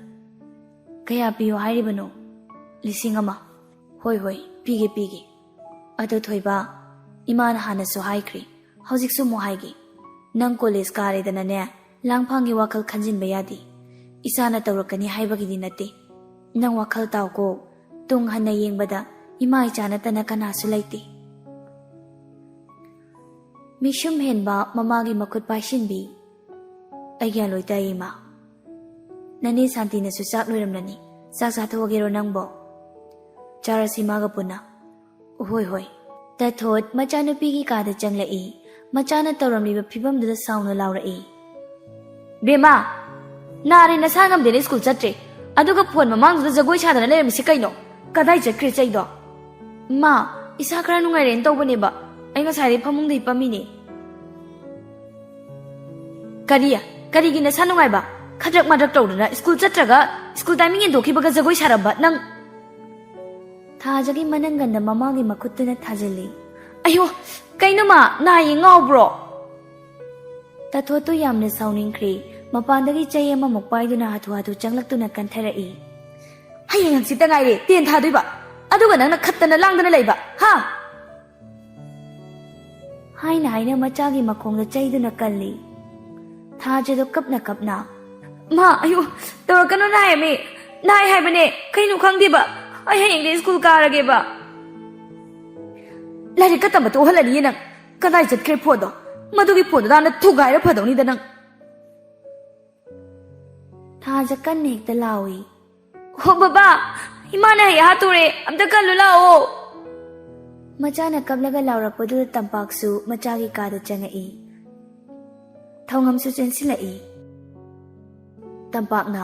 "ꯀꯌꯥ ꯄꯤꯌꯣ ꯍꯥꯏꯔꯤꯕꯅꯣ?" "ꯂꯤꯁꯤꯡ ꯑꯃ꯫" "ꯍꯣꯏ, ꯍꯣꯏ, ꯄꯤꯒꯦ, ꯄꯤꯒꯦ꯫ ꯑꯗꯣ ꯊꯣꯏꯕ, ꯏꯃꯥꯅ ꯍꯥꯟꯅꯁꯨ ꯍꯥꯏꯈ꯭ꯔꯦ, ꯍꯧꯖꯤꯛꯁꯨ ꯑꯃꯨꯛ ꯍꯥꯏꯒꯦ, ꯅꯪ college ꯀꯥꯔꯦꯗꯅꯅꯦ, ꯂꯥꯡꯐꯥꯡꯒꯤ ꯋꯥꯈꯜ ꯈꯟꯖꯤꯟꯕ ꯌꯥꯗꯦ꯫ ꯏꯆꯥꯅ ꯇꯧꯔꯛꯀꯅꯤ ꯍꯥꯏꯕꯒꯤꯗꯤ ꯅꯠꯇꯦ꯫ ꯅꯪ ꯋꯥꯈꯜ ꯇꯥꯎꯀꯣ, ꯇꯨꯡ ꯍꯟꯅ ꯌꯦꯡꯕꯗ ꯏꯃꯥ ꯏꯆꯥ ꯅꯠꯇꯅ ꯀꯅꯥꯁꯨ ꯂꯩꯇꯦ꯫" ꯃꯤꯁꯨꯝ ꯍꯦꯟꯕ ꯃꯃꯥꯒꯤ ꯃꯈꯨꯠ ꯄꯥꯏꯁꯤꯟꯕꯤ꯫ "ꯑꯩ ꯒ꯭ꯌꯥꯟ ꯂꯣꯏ ꯇꯥꯏ, ꯏꯃꯥ꯫ ꯅꯅꯦ ꯁꯥꯟꯇꯤꯅꯁꯨ ꯆꯥꯛ ꯂꯣꯏꯔꯝꯂꯅꯤ꯫ ꯆꯥꯛ ꯆꯥꯊꯣꯛꯑꯒꯦꯔꯣ ꯅꯪꯕꯣ?" "ꯆꯥꯔꯁꯤ ꯏꯃꯥꯒ ꯄꯨꯟꯅ꯫" "ꯍꯣꯏ, ꯍꯣꯏ꯫" ꯇꯊꯣꯠ ꯃꯆꯥꯅꯨꯄꯤꯒꯤ ꯀꯥꯗ ꯆꯪꯂꯛꯏ꯫ ꯃꯆꯥꯅ ꯇꯧꯔꯝꯂꯤꯕ ꯐꯤꯕꯝꯗꯨꯗ ꯁꯥꯎꯅ ꯂꯥꯎꯔꯛꯏ꯫ "ꯕꯦꯝꯃ, ꯅꯥꯔꯦ, ꯅꯁꯥ ꯉꯝꯗꯦꯅ ꯁ꯭ꯀꯨꯜ ꯆꯠꯇ꯭ꯔꯦ, ꯑꯗꯨꯒ ꯐꯣꯟ ꯃꯃꯥꯡꯗꯨꯗ ꯖꯒꯣꯏ ꯁꯥꯗꯅ ꯂꯩꯔꯝꯃꯤꯁꯤ ꯀꯩꯅꯣ? ꯀꯗꯥꯏ ꯆꯠꯈ꯭ꯔꯦ ꯆꯩꯗꯣ?" "ꯃꯥ, ꯏꯁꯥ ꯈꯔ ꯅꯨꯡꯉꯥꯏꯔꯦꯅ ꯇꯧꯕꯅꯦꯕ, ꯑꯩ ꯉꯁꯥꯏꯗꯩ ꯐꯃꯨꯡꯗ ꯍꯤꯞꯄꯝꯃꯤꯅꯦ꯫" "ꯀꯔꯤ? ꯀꯔꯤꯒꯤ ꯅꯁꯥ ꯅꯨꯡꯉꯥꯏꯕ? ꯈꯗ꯭ꯔꯛ ꯃꯗ꯭ꯔꯛ ꯇꯧꯗꯅ ꯁ꯭ꯀꯨꯜ ꯆꯠꯇ꯭ꯔꯒ ꯁ꯭ꯀꯨꯜ timing ꯍꯦꯟꯗꯣꯛꯈꯤꯕꯒ ꯖꯒꯣꯏ ꯁꯥꯔꯝꯕ ꯅꯪ?" ꯊꯥꯖꯒꯤ ꯃꯅꯪꯒꯟꯗ ꯃꯃꯥꯒꯤ ꯃꯈꯨꯠꯇꯨꯅ ꯊꯥꯖꯤꯜꯂꯤ꯫ "ꯑꯌꯣ, ꯀꯩꯅꯣ ꯃꯥ, ꯅꯥꯏꯌꯦ, ꯉꯥꯎꯕ꯭ꯔꯣ?" ꯇꯥꯊꯣꯠꯇꯨ ꯌꯥꯝꯅ ꯁꯥꯎꯅꯤꯡꯈ꯭ꯔꯦ꯫ ꯃꯄꯥꯟꯗꯒꯤ ꯆꯩ ꯑꯃꯃꯨꯛ ꯄꯥꯏꯗꯨꯅ ꯍꯥꯊꯨ ꯍꯥꯊꯨ ꯆꯪꯂꯛꯇꯨꯅ ꯀꯟꯊꯔꯛꯏ꯫ "ꯍꯌꯦꯡ ꯍꯪꯆꯤꯠꯇ ꯉꯥꯏꯔꯦ ꯇꯦꯟ ꯊꯥꯗꯣꯏꯕ, ꯑꯗꯨꯒ ꯅꯪꯅ ꯈꯠꯇꯅ ꯂꯥꯡꯗꯅ ꯂꯩꯕ, ꯍꯥ?" ꯍꯥꯏꯅ ꯍꯥꯏꯅ ꯃꯆꯥꯒꯤ ꯃꯈꯣꯡꯗ ꯆꯩꯗꯨꯅ ꯀꯜꯂꯤ꯫ ꯊꯥꯖꯗꯣ ꯀꯞꯅ ꯀꯞꯅ, "ꯃꯥ, ꯑꯌꯨ, ꯇꯧꯔꯛꯀꯅꯨ, ꯅꯥꯏꯃꯤ, ꯅꯥꯏ ꯍꯥꯏꯕꯅꯦ, ꯀꯩꯅꯣ ꯈꯪꯗꯦꯕ, ꯑꯩ ꯍꯌꯦꯡꯗꯤ ꯁ꯭ꯀꯨꯜ ꯀꯥꯔꯒꯦꯕ꯫ ꯂꯥꯏꯔꯤꯛꯀ ꯇꯝꯕ ꯇꯣꯛꯍꯜꯂꯅꯤꯌꯦ ꯅꯪ꯫ ꯀꯗꯥꯏ ꯆꯠꯈ꯭ꯔꯦ ꯐꯣꯟꯗꯣ? ꯃꯗꯨꯒꯤ ꯐꯣꯟꯗꯨꯗ ꯍꯥꯟꯅ ꯊꯨꯒꯥꯏꯔ ꯐꯗꯧꯅꯤꯗ ꯅꯪ꯫" ꯊꯥꯖ ꯀꯟꯅ ꯍꯦꯛꯇ ꯂꯥꯎꯏ꯫ "ꯍꯣ ꯕꯕꯥ, ꯏꯃꯥꯅ ꯍꯩ ꯍꯥꯠꯇꯣꯔꯦ, ꯑꯝꯇ ꯀꯜꯂꯨ ꯂꯥꯛꯑꯣ꯫" ꯃꯆꯥꯅ ꯀꯞꯂꯒ ꯂꯥꯎꯔꯛꯄꯗꯨꯗ ꯇꯝꯄꯥꯛꯁꯨ ꯃꯆꯥꯒꯤ ꯀꯥꯗ ꯆꯪꯉꯛꯏ꯫ ꯊꯧꯉꯝꯁꯨ ꯆꯦꯟꯁꯤꯜꯂꯛꯏ꯫ ꯇꯝꯄꯥꯛꯅ,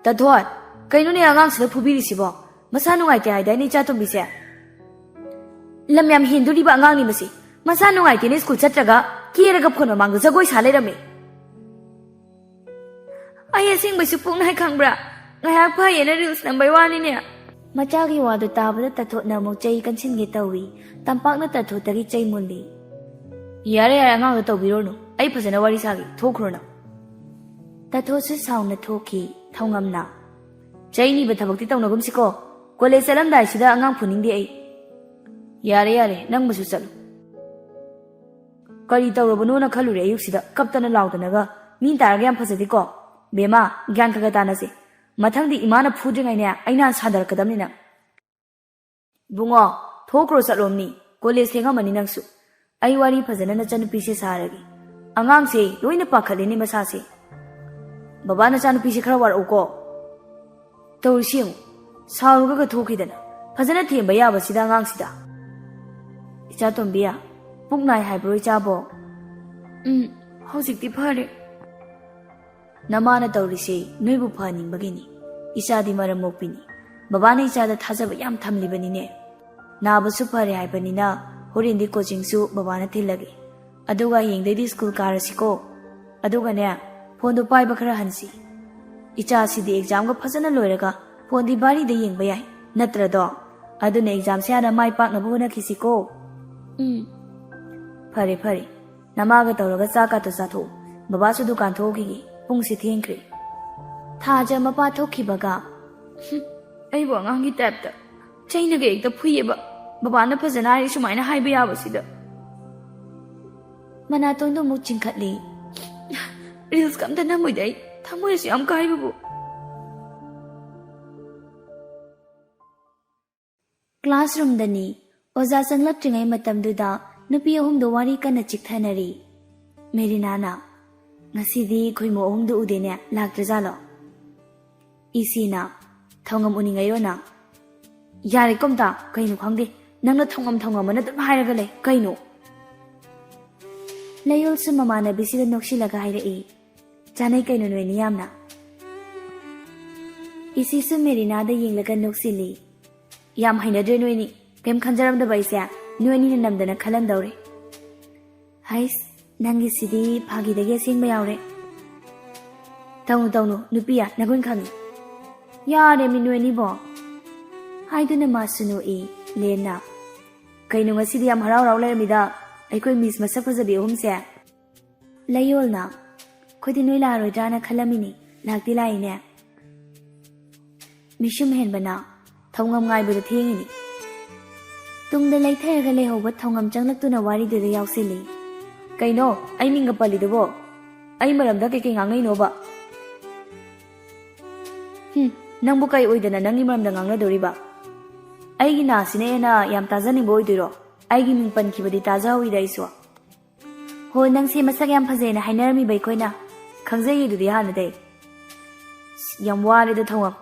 "ꯇꯥꯊꯣꯠ, ꯀꯩꯅꯣꯅꯦ ꯑꯉꯥꯡꯁꯤꯗ ꯐꯨꯕꯤꯔꯤꯁꯤꯕꯣ? ꯃꯁꯥ ꯅꯨꯡꯉꯥꯏꯇꯦ ꯍꯥꯏꯗꯥꯏꯅꯦ ꯏꯆꯥꯇꯣꯝꯕꯤꯁꯦ?" "ꯂꯝ ꯌꯥꯝ ꯍꯦꯟꯗꯣꯔꯤꯕ ꯑꯉꯥꯡꯅꯤ ꯃꯁꯤ꯫ ꯃꯁꯥ ꯅꯨꯡꯉꯥꯏꯇꯦꯅ ꯁ꯭ꯀꯨꯜ ꯆꯠꯇ꯭ꯔꯒ ꯀꯦꯔꯒ ꯐꯣꯟ ꯃꯃꯥꯡꯗ ꯖꯒꯣꯏ ꯁꯥ ꯂꯩꯔꯝꯃꯤ꯫" "ꯑꯩ ꯑꯁꯦꯡꯕꯩꯁꯨ ꯄꯨꯛ ꯅꯥꯏ ꯈꯪꯕ꯭ꯔꯥ? ꯉꯥꯏꯍꯥꯛ ꯐꯩꯌꯦꯅ ꯔꯤꯜꯁ ꯅꯝꯕꯩ ꯋꯥꯅꯤꯅꯦ꯫" ꯃꯆꯥꯒꯤ ꯋꯥꯗꯨ ꯇꯥꯕꯗ ꯇꯥꯊꯣꯠꯅ ꯑꯃꯨꯛ ꯆꯩ ꯀꯟꯁꯤꯟꯒꯦ ꯇꯧꯏ꯫ ꯇꯝꯄꯥꯛꯅ ꯇꯥꯊꯣꯠꯇꯒꯤ ꯆꯩ ꯃꯨꯜꯂꯤ꯫ "ꯌꯥꯔꯦ, ꯌꯥꯔꯦ, ꯑꯉꯥꯡꯗꯣ ꯇꯧꯕꯤꯔꯨꯔꯅꯨ꯫ ꯑꯩ ꯐꯖꯅ ꯋꯥꯔꯤ ꯁꯥꯒꯦ꯫ ꯊꯣꯛꯈ꯭ꯔꯣ ꯅꯪ꯫" ꯇꯥꯊꯣꯠꯁꯨ ꯁꯥꯎꯅ ꯊꯣꯛꯈꯤ꯫ ꯊꯧꯉꯝꯅ, "ꯆꯩ ꯅꯤꯕ ꯊꯕꯛꯇꯤ ꯇꯧꯅꯒꯨꯝꯁꯤꯀꯣ꯫ ꯀꯣꯂꯦꯖ ꯆꯠꯂꯝꯗꯥꯏꯁꯤꯗ ꯑꯉꯥꯡ ꯐꯨꯅꯤꯡꯗꯦ ꯑꯩ꯫" "ꯌꯥꯔꯦ, ꯌꯥꯔꯦ, ꯅꯪꯕꯨꯁꯨ ꯆꯠꯂꯨ꯫" "ꯀꯔꯤ ꯇꯧꯔꯕꯅꯣꯅ ꯈꯜꯂꯨꯔꯦ ꯑꯌꯨꯛꯁꯤꯗ ꯀꯞꯇꯅ ꯂꯥꯎꯗꯅꯒ꯫ ꯃꯤ ꯇꯥꯔꯒ ꯌꯥꯝ ꯐꯖꯗꯦꯀꯣ꯫ ꯕꯦꯝꯃ, ꯒ꯭ꯌꯥꯟ ꯈꯔ ꯈꯔ ꯇꯥꯅꯁꯦ꯫ ꯃꯊꯪꯗꯤ ꯏꯃꯥꯅ ꯐꯨꯗ꯭ꯔꯤꯉꯩꯅꯦ ꯑꯩꯅ ꯍꯥꯟꯅ ꯁꯥꯟꯅꯔꯛꯀꯗꯕꯅꯤ ꯅꯪ꯫" "ꯏꯕꯨꯡꯉꯣ, ꯊꯣꯛꯈ꯭ꯔꯣ ꯆꯠꯂꯣꯝꯅꯤ꯫ ꯀꯣꯂꯦꯖ ꯊꯦꯡꯉꯝꯃꯅꯤ ꯅꯪꯁꯨ꯫ ꯑꯩ ꯋꯥꯔꯤ ꯐꯖꯅ ꯅꯆꯟꯅꯨꯄꯤꯁꯦ ꯁꯥꯔꯒꯦ꯫ ꯑꯉꯥꯡꯁꯦ ꯂꯣꯏꯅ ꯄꯥꯈꯠꯂꯦꯅꯦ ꯃꯁꯥꯁꯦ꯫ ꯕꯕꯥ, ꯅꯆꯥꯅꯨꯄꯤꯁꯦ ꯈꯔ ꯋꯥꯔꯛꯎꯀꯣ꯫" ꯇꯧꯔꯤꯁꯤ ꯌꯦꯡꯉꯨ, ꯁꯥꯎꯔꯒ ꯊꯣꯛꯈꯤꯗꯅ꯫ ꯐꯖꯅ ꯊꯦꯝꯕ ꯌꯥꯕꯁꯤꯗ ꯑꯉꯥꯡꯁꯤꯗ꯫ "ꯏꯆꯥ ꯇꯣꯝꯕꯤ, ꯄꯨꯛ ꯅꯥꯏ ꯍꯥꯏꯕ꯭ꯔꯣ ꯏꯆꯥꯕꯣ?" "ꯎꯝ, ꯍꯧꯖꯤꯛꯇꯤ ꯐꯔꯦ꯫" "ꯅꯃꯥꯅ ꯇꯧꯔꯤꯁꯦ ꯅꯣꯏꯕꯨ ꯐꯍꯟꯅꯤꯡꯕꯒꯤꯅꯤ꯫ ꯏꯆꯥꯗꯤ ꯃꯔꯝ ꯃꯣꯛꯄꯤꯅꯤ꯫ ꯕꯕꯥꯅ ꯏꯆꯥꯗ ꯊꯥꯖꯕ ꯌꯥꯝ ꯊꯝꯂꯤꯕꯅꯤꯅꯦ꯫ ꯅꯥꯕꯁꯨ ꯐꯔꯦ ꯍꯥꯏꯕꯅꯤꯅ ꯍꯣꯔꯦꯟꯗꯤ ꯀꯣꯆꯤꯡꯁꯨ ꯕꯕꯥꯅ ꯊꯤꯜꯂꯒꯦ꯫ ꯑꯗꯨꯒ ꯍꯌꯦꯡꯗꯩꯗꯤ ꯁ꯭ꯀꯨꯜ ꯀꯥꯔꯁꯤꯀꯣ꯫ ꯑꯗꯨꯒꯅꯦ, ꯐꯣꯟꯗꯣ ꯄꯥꯏꯕ ꯈꯔ ꯍꯟꯁꯤ꯫ ꯏꯆꯥꯁꯤꯗꯤ ꯑꯦꯛꯖꯥꯝꯒ ꯐꯖꯅ ꯂꯣꯏꯔꯒ ꯐꯣꯟꯗꯤ ꯚꯥꯔꯤꯗ ꯌꯦꯡꯕ ꯌꯥꯏ, ꯅꯠꯇ꯭ꯔꯗꯣ? ꯑꯗꯨꯅ ꯑꯦꯛꯖꯥꯝꯁꯦ ꯍꯥꯟꯅ ꯃꯥꯏ ꯄꯥꯛꯅꯕ ꯍꯣꯠꯅꯈꯤꯁꯤꯀꯣ꯫" "ꯎꯝ꯫ ꯐꯔꯦ, ꯐꯔꯦ꯫ ꯅꯃꯥꯒ ꯇꯧꯔꯒ ꯆꯥꯛꯀꯥꯇꯣ ꯆꯥꯊꯣꯛꯎ꯫ ꯕꯕꯥꯁꯨ ꯗꯨꯀꯥꯟ ꯊꯣꯛꯈꯤꯒꯦ꯫ ꯄꯨꯡꯁꯤ ꯊꯦꯡꯈ꯭ꯔꯦ꯫ ꯊꯥꯖ ꯃꯄꯥ ꯊꯣꯛꯈꯤꯕꯒ, "ꯍꯨꯝ, ꯑꯩꯕꯨ ꯑꯉꯥꯡꯒꯤ ꯇꯥꯏꯞꯇ ꯆꯩꯅꯒ ꯍꯦꯛꯇ ꯐꯨꯏꯌꯦꯕ꯫ ꯕꯕꯥꯅ ꯐꯖꯅ ꯍꯥꯏꯔꯤ ꯁꯨꯃꯥꯏꯅ ꯍꯥꯏꯕ ꯌꯥꯕꯁꯤꯗ?" ꯃꯅꯥꯇꯣꯟꯗꯣ ꯑꯃꯨꯛ ꯆꯤꯡꯈꯠꯂꯤ꯫ "ꯔꯤꯜꯁꯀ ꯑꯝꯇ ꯅꯝꯃꯣꯏꯗ ꯑꯩ, ꯊꯃꯣꯏꯁꯨ ꯌꯥꯝ ꯀꯥꯏꯕꯕꯨ꯫" ꯀ꯭ꯂꯥꯁꯔꯨꯝꯗꯅꯤ꯫ ꯑꯣꯖꯥ ꯆꯪꯂꯛꯇ꯭ꯔꯤꯉꯩ ꯃꯇꯝꯗꯨꯗ ꯅꯨꯄꯤ ꯑꯍꯨꯝꯗꯣ ꯋꯥꯔꯤ ꯀꯟꯅ ꯆꯤꯛꯊꯅꯔꯤ꯫ ꯃꯦꯔꯤꯅꯥꯅ, "ꯉꯁꯤꯗꯤ ꯈꯣꯏꯃꯨ ꯑꯍꯨꯝꯗꯨ ꯎꯗꯦꯅꯦ, ꯂꯥꯛꯇ꯭ꯔꯖꯥꯠꯂꯣ?" ꯏꯁꯤꯅ, "ꯊꯧꯉꯝ ꯎꯅꯤꯡꯉꯩꯔꯣ ꯅꯪ?" "ꯌꯥꯔꯦ ꯀꯣꯝꯇ, ꯀꯩꯅꯣ ꯈꯪꯗꯦ, ꯅꯪꯅ ꯊꯧꯉꯝ ꯊꯧꯉꯝ ꯑꯅ ꯑꯗꯨꯝ ꯍꯥꯏꯔꯒ ꯂꯩ, ꯀꯩꯅꯣ?" ꯂꯩꯌꯣꯜꯁꯨ ꯃꯃꯥꯟꯅꯕꯤꯁꯤꯗ ꯅꯣꯛꯁꯤꯜꯂꯒ ꯍꯥꯏꯔꯛꯏ, "ꯆꯥꯅꯩ ꯀꯩꯅꯣ ꯅꯣꯏꯅꯤ ꯌꯥꯝꯅ?" ꯏꯁꯤꯁꯨ ꯃꯦꯔꯤꯅꯥꯗ ꯌꯦꯡꯂꯒ ꯅꯣꯛꯁꯤꯜꯂꯤ꯫ "ꯌꯥꯝ ꯍꯩꯅꯗ꯭ꯔꯦ ꯅꯣꯏꯅꯤ, ꯀꯩꯝ ꯈꯟꯖꯔꯝꯗꯕ ꯑꯩꯁꯦ ꯅꯣꯏꯅꯤꯅ ꯅꯝꯗꯅ ꯈꯜꯂꯝꯗꯧꯔꯦ꯫" "ꯍꯩꯁ, ꯅꯪꯒꯤꯁꯤꯗꯤ ꯐꯥꯒꯤꯗꯒꯤ ꯑꯁꯦꯡꯕ ꯌꯥꯎꯔꯦ꯫" "ꯇꯧꯅꯨ ꯇꯧꯅꯨ ꯅꯨꯄꯤꯌꯥ, ꯅꯒꯨꯟ ꯈꯪꯉꯤ꯫" "ꯌꯥꯔꯦꯃꯤ ꯅꯣꯏꯅꯤꯕꯣ꯫" ꯍꯥꯏꯗꯨꯅ ꯃꯥꯁꯨ ꯅꯣꯛꯏ꯫ ꯂꯦꯟꯅ, "ꯀꯩꯅꯣ ꯉꯁꯤꯗꯤ ꯌꯥꯝ ꯍꯔꯥꯎ ꯍꯔꯥꯎ ꯂꯩꯔꯝꯃꯤꯗ, ꯑꯩꯈꯣꯏ ꯃꯤꯁ ꯃꯁꯛ ꯐꯖꯕꯤ ꯑꯍꯨꯝꯁꯦ?" ꯂꯩꯌꯣꯜꯅ, "ꯑꯩꯈꯣꯏꯗꯤ ꯅꯣꯏ ꯂꯥꯛꯑꯔꯣꯏꯗ꯭ꯔꯥꯅ ꯈꯜꯂꯝꯃꯤꯅꯤ, ꯂꯥꯛꯇꯤ ꯂꯥꯛꯏꯅꯦ꯫" ꯃꯤꯁꯨꯝ ꯍꯦꯟꯕꯅ, "ꯊꯧꯉꯝ ꯉꯥꯏꯕꯗ ꯊꯦꯡꯉꯤꯅꯤ꯫" ꯇꯨꯡꯗ ꯂꯩꯊꯔꯒ ꯂꯩꯍꯧꯕ ꯊꯧꯉꯝ ꯆꯪꯂꯛꯇꯨꯅ ꯋꯥꯔꯤꯗꯨꯗ ꯌꯥꯎꯁꯤꯜꯂꯤ꯫ "ꯀꯩꯅꯣ ꯑꯩ ꯃꯤꯡꯒ ꯄꯜꯂꯤꯗꯨꯕꯣ? ꯑꯩ ꯃꯔꯝꯗ ꯀꯩꯀꯩ ꯉꯥꯡꯅꯩꯅꯣꯕ?" "ꯍꯨꯝ, ꯅꯪꯕꯨ ꯀꯩ ꯑꯣꯏꯗꯅ ꯅꯪꯒꯤ ꯃꯔꯝꯗ ꯉꯥꯡꯅꯗꯣꯔꯤꯕ? ꯑꯩꯒꯤ ꯅꯥꯁꯤꯅ ꯍꯦꯟꯅ ꯌꯥꯝ ꯇꯥꯖꯅꯤꯡꯕ ꯑꯣꯏꯗꯣꯏꯔꯣ? ꯑꯩꯒꯤ ꯃꯤꯡ ꯄꯟꯈꯤꯕꯗꯤ ꯇꯥꯖꯍꯧꯋꯤꯗ ꯑꯩꯁꯨ꯫" "ꯍꯣ, ꯅꯪꯁꯦ ꯃꯁꯛ ꯌꯥꯝ ꯐꯖꯩꯅ ꯍꯥꯏꯅꯔꯝꯃꯤꯕ ꯑꯩꯈꯣꯏꯅ꯫ ꯈꯪꯖꯩꯌꯦ ꯑꯗꯨꯗꯤ ꯍꯥꯟꯅꯗꯩ꯫" "ꯌꯥꯝ ꯋꯥꯔꯦꯗ ꯊꯧꯉꯝ꯫"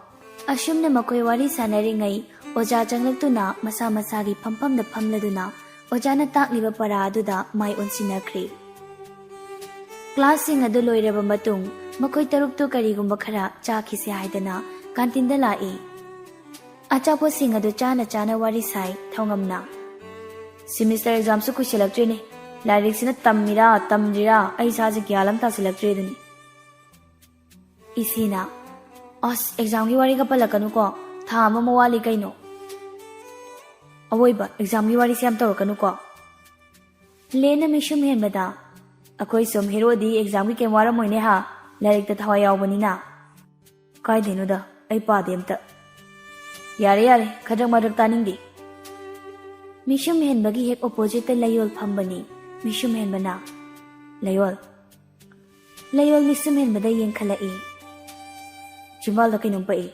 ꯑꯁꯨꯝꯅ ꯃꯈꯣꯏ ꯋꯥꯔꯤ ꯁꯥꯟꯅꯔꯤꯉꯩ ꯑꯣꯖꯥ ꯆꯪꯂꯛꯇꯨꯅ ꯃꯁꯥ ꯃꯁꯥꯒꯤ ꯐꯝꯐꯝꯗ ꯐꯝꯂꯗꯨꯅ ꯑꯣꯖꯥꯅ ꯇꯥꯛꯂꯤꯕ ꯄꯔꯥ ꯑꯗꯨꯗ ꯃꯥꯏ ꯑꯣꯟꯁꯤꯟꯅꯈ꯭ꯔꯦ꯫ ꯀ꯭ꯂꯥꯁꯁꯤꯡ ꯑꯗꯨ ꯂꯣꯏꯔꯕ ꯃꯇꯨꯡ ꯃꯈꯣꯏ ꯇꯔꯨꯛꯇꯨ ꯀꯔꯤꯒꯨꯝꯕ ꯈꯔ ꯆꯥꯈꯤꯁꯦ ꯍꯥꯏꯗꯅ ꯀꯥꯟꯇꯤꯟꯗ ꯂꯥꯛꯏ꯫ ꯑꯆꯥꯄꯣꯠꯁꯤꯡ ꯑꯗꯨ ꯆꯥꯅ ꯆꯥꯅ ꯋꯥꯔꯤ ꯁꯥꯏ ꯊꯧꯉꯝꯅ꯫ "ꯁꯤꯃꯤꯁꯇꯔ ꯑꯦꯛꯖꯥꯝꯁꯨ ꯀꯨꯏꯁꯤꯜꯂꯛꯇ꯭ꯔꯦꯅꯦ꯫ ꯂꯥꯏꯔꯤꯛꯁꯤꯅ ꯇꯝꯃꯤꯔꯥ ꯇꯝꯗ꯭ꯔꯤꯔꯥ ꯑꯩ ꯏꯁꯥꯁꯦ ꯒ꯭ꯌꯥꯟ ꯑꯃ ꯇꯥꯁꯤꯜꯂꯛꯇ꯭ꯔꯦꯗꯨꯅꯤ꯫" ꯏꯁꯤꯅ, "ꯑꯁ, ꯑꯦꯛꯖꯥꯝꯒꯤ ꯋꯥꯔꯤꯒ ꯄꯜꯂꯛꯀꯅꯨꯀꯣ꯫ ꯊꯥ ꯑꯃꯃꯨꯛ ꯋꯥꯠꯂꯤ ꯀꯩꯅꯣ꯫ ꯑꯋꯣꯏꯕ, ꯑꯦꯛꯖꯥꯝꯒꯤ ꯋꯥꯔꯤꯁꯦ ꯌꯥꯝ ꯇꯧꯔꯛꯀꯅꯨꯀꯣ꯫" ꯂꯦꯟꯅ ꯃꯤꯁꯨꯝ ꯍꯦꯟꯕꯗ, "ꯑꯩꯈꯣꯏ ꯁꯨꯝ ꯍꯦꯔꯣꯗꯤ ꯑꯦꯛꯖꯥꯝꯒꯤ ꯀꯩꯝ ꯋꯥꯔꯝꯃꯣꯏꯅꯦ ꯍꯥ?" ꯂꯥꯏꯔꯤꯛꯇ ꯊꯋꯥꯏ ꯌꯥꯎꯕꯅꯤꯅ꯫ ꯀꯥꯏꯗꯩꯅꯣꯗ, ꯑꯩ ꯄꯥꯗꯦ ꯑꯝꯇ꯫ ꯌꯥꯔꯦ, ꯌꯥꯔꯦ, ꯈꯗ꯭ꯔꯛ ꯃꯗ꯭ꯔꯛ ꯇꯥꯅꯤꯡꯗꯦ꯫ ꯃꯤꯁꯨꯝ ꯍꯦꯟꯕꯒꯤ ꯍꯦꯛ oppositeꯇ ꯂꯌꯣꯜ ꯐꯝꯕꯅꯤ꯫ ꯃꯤꯁꯨꯝ ꯍꯦꯟꯕꯅ, "ꯂꯌꯣꯜ"꯫ ꯂꯌꯣꯜ ꯃꯤꯁꯨꯝ ꯍꯦꯟꯕꯗ ꯌꯦꯡꯈꯠꯂꯛꯏ꯫ ꯆꯤꯝꯕꯥꯜꯗ ꯀꯩꯅꯣꯝ ꯄꯛꯏ꯫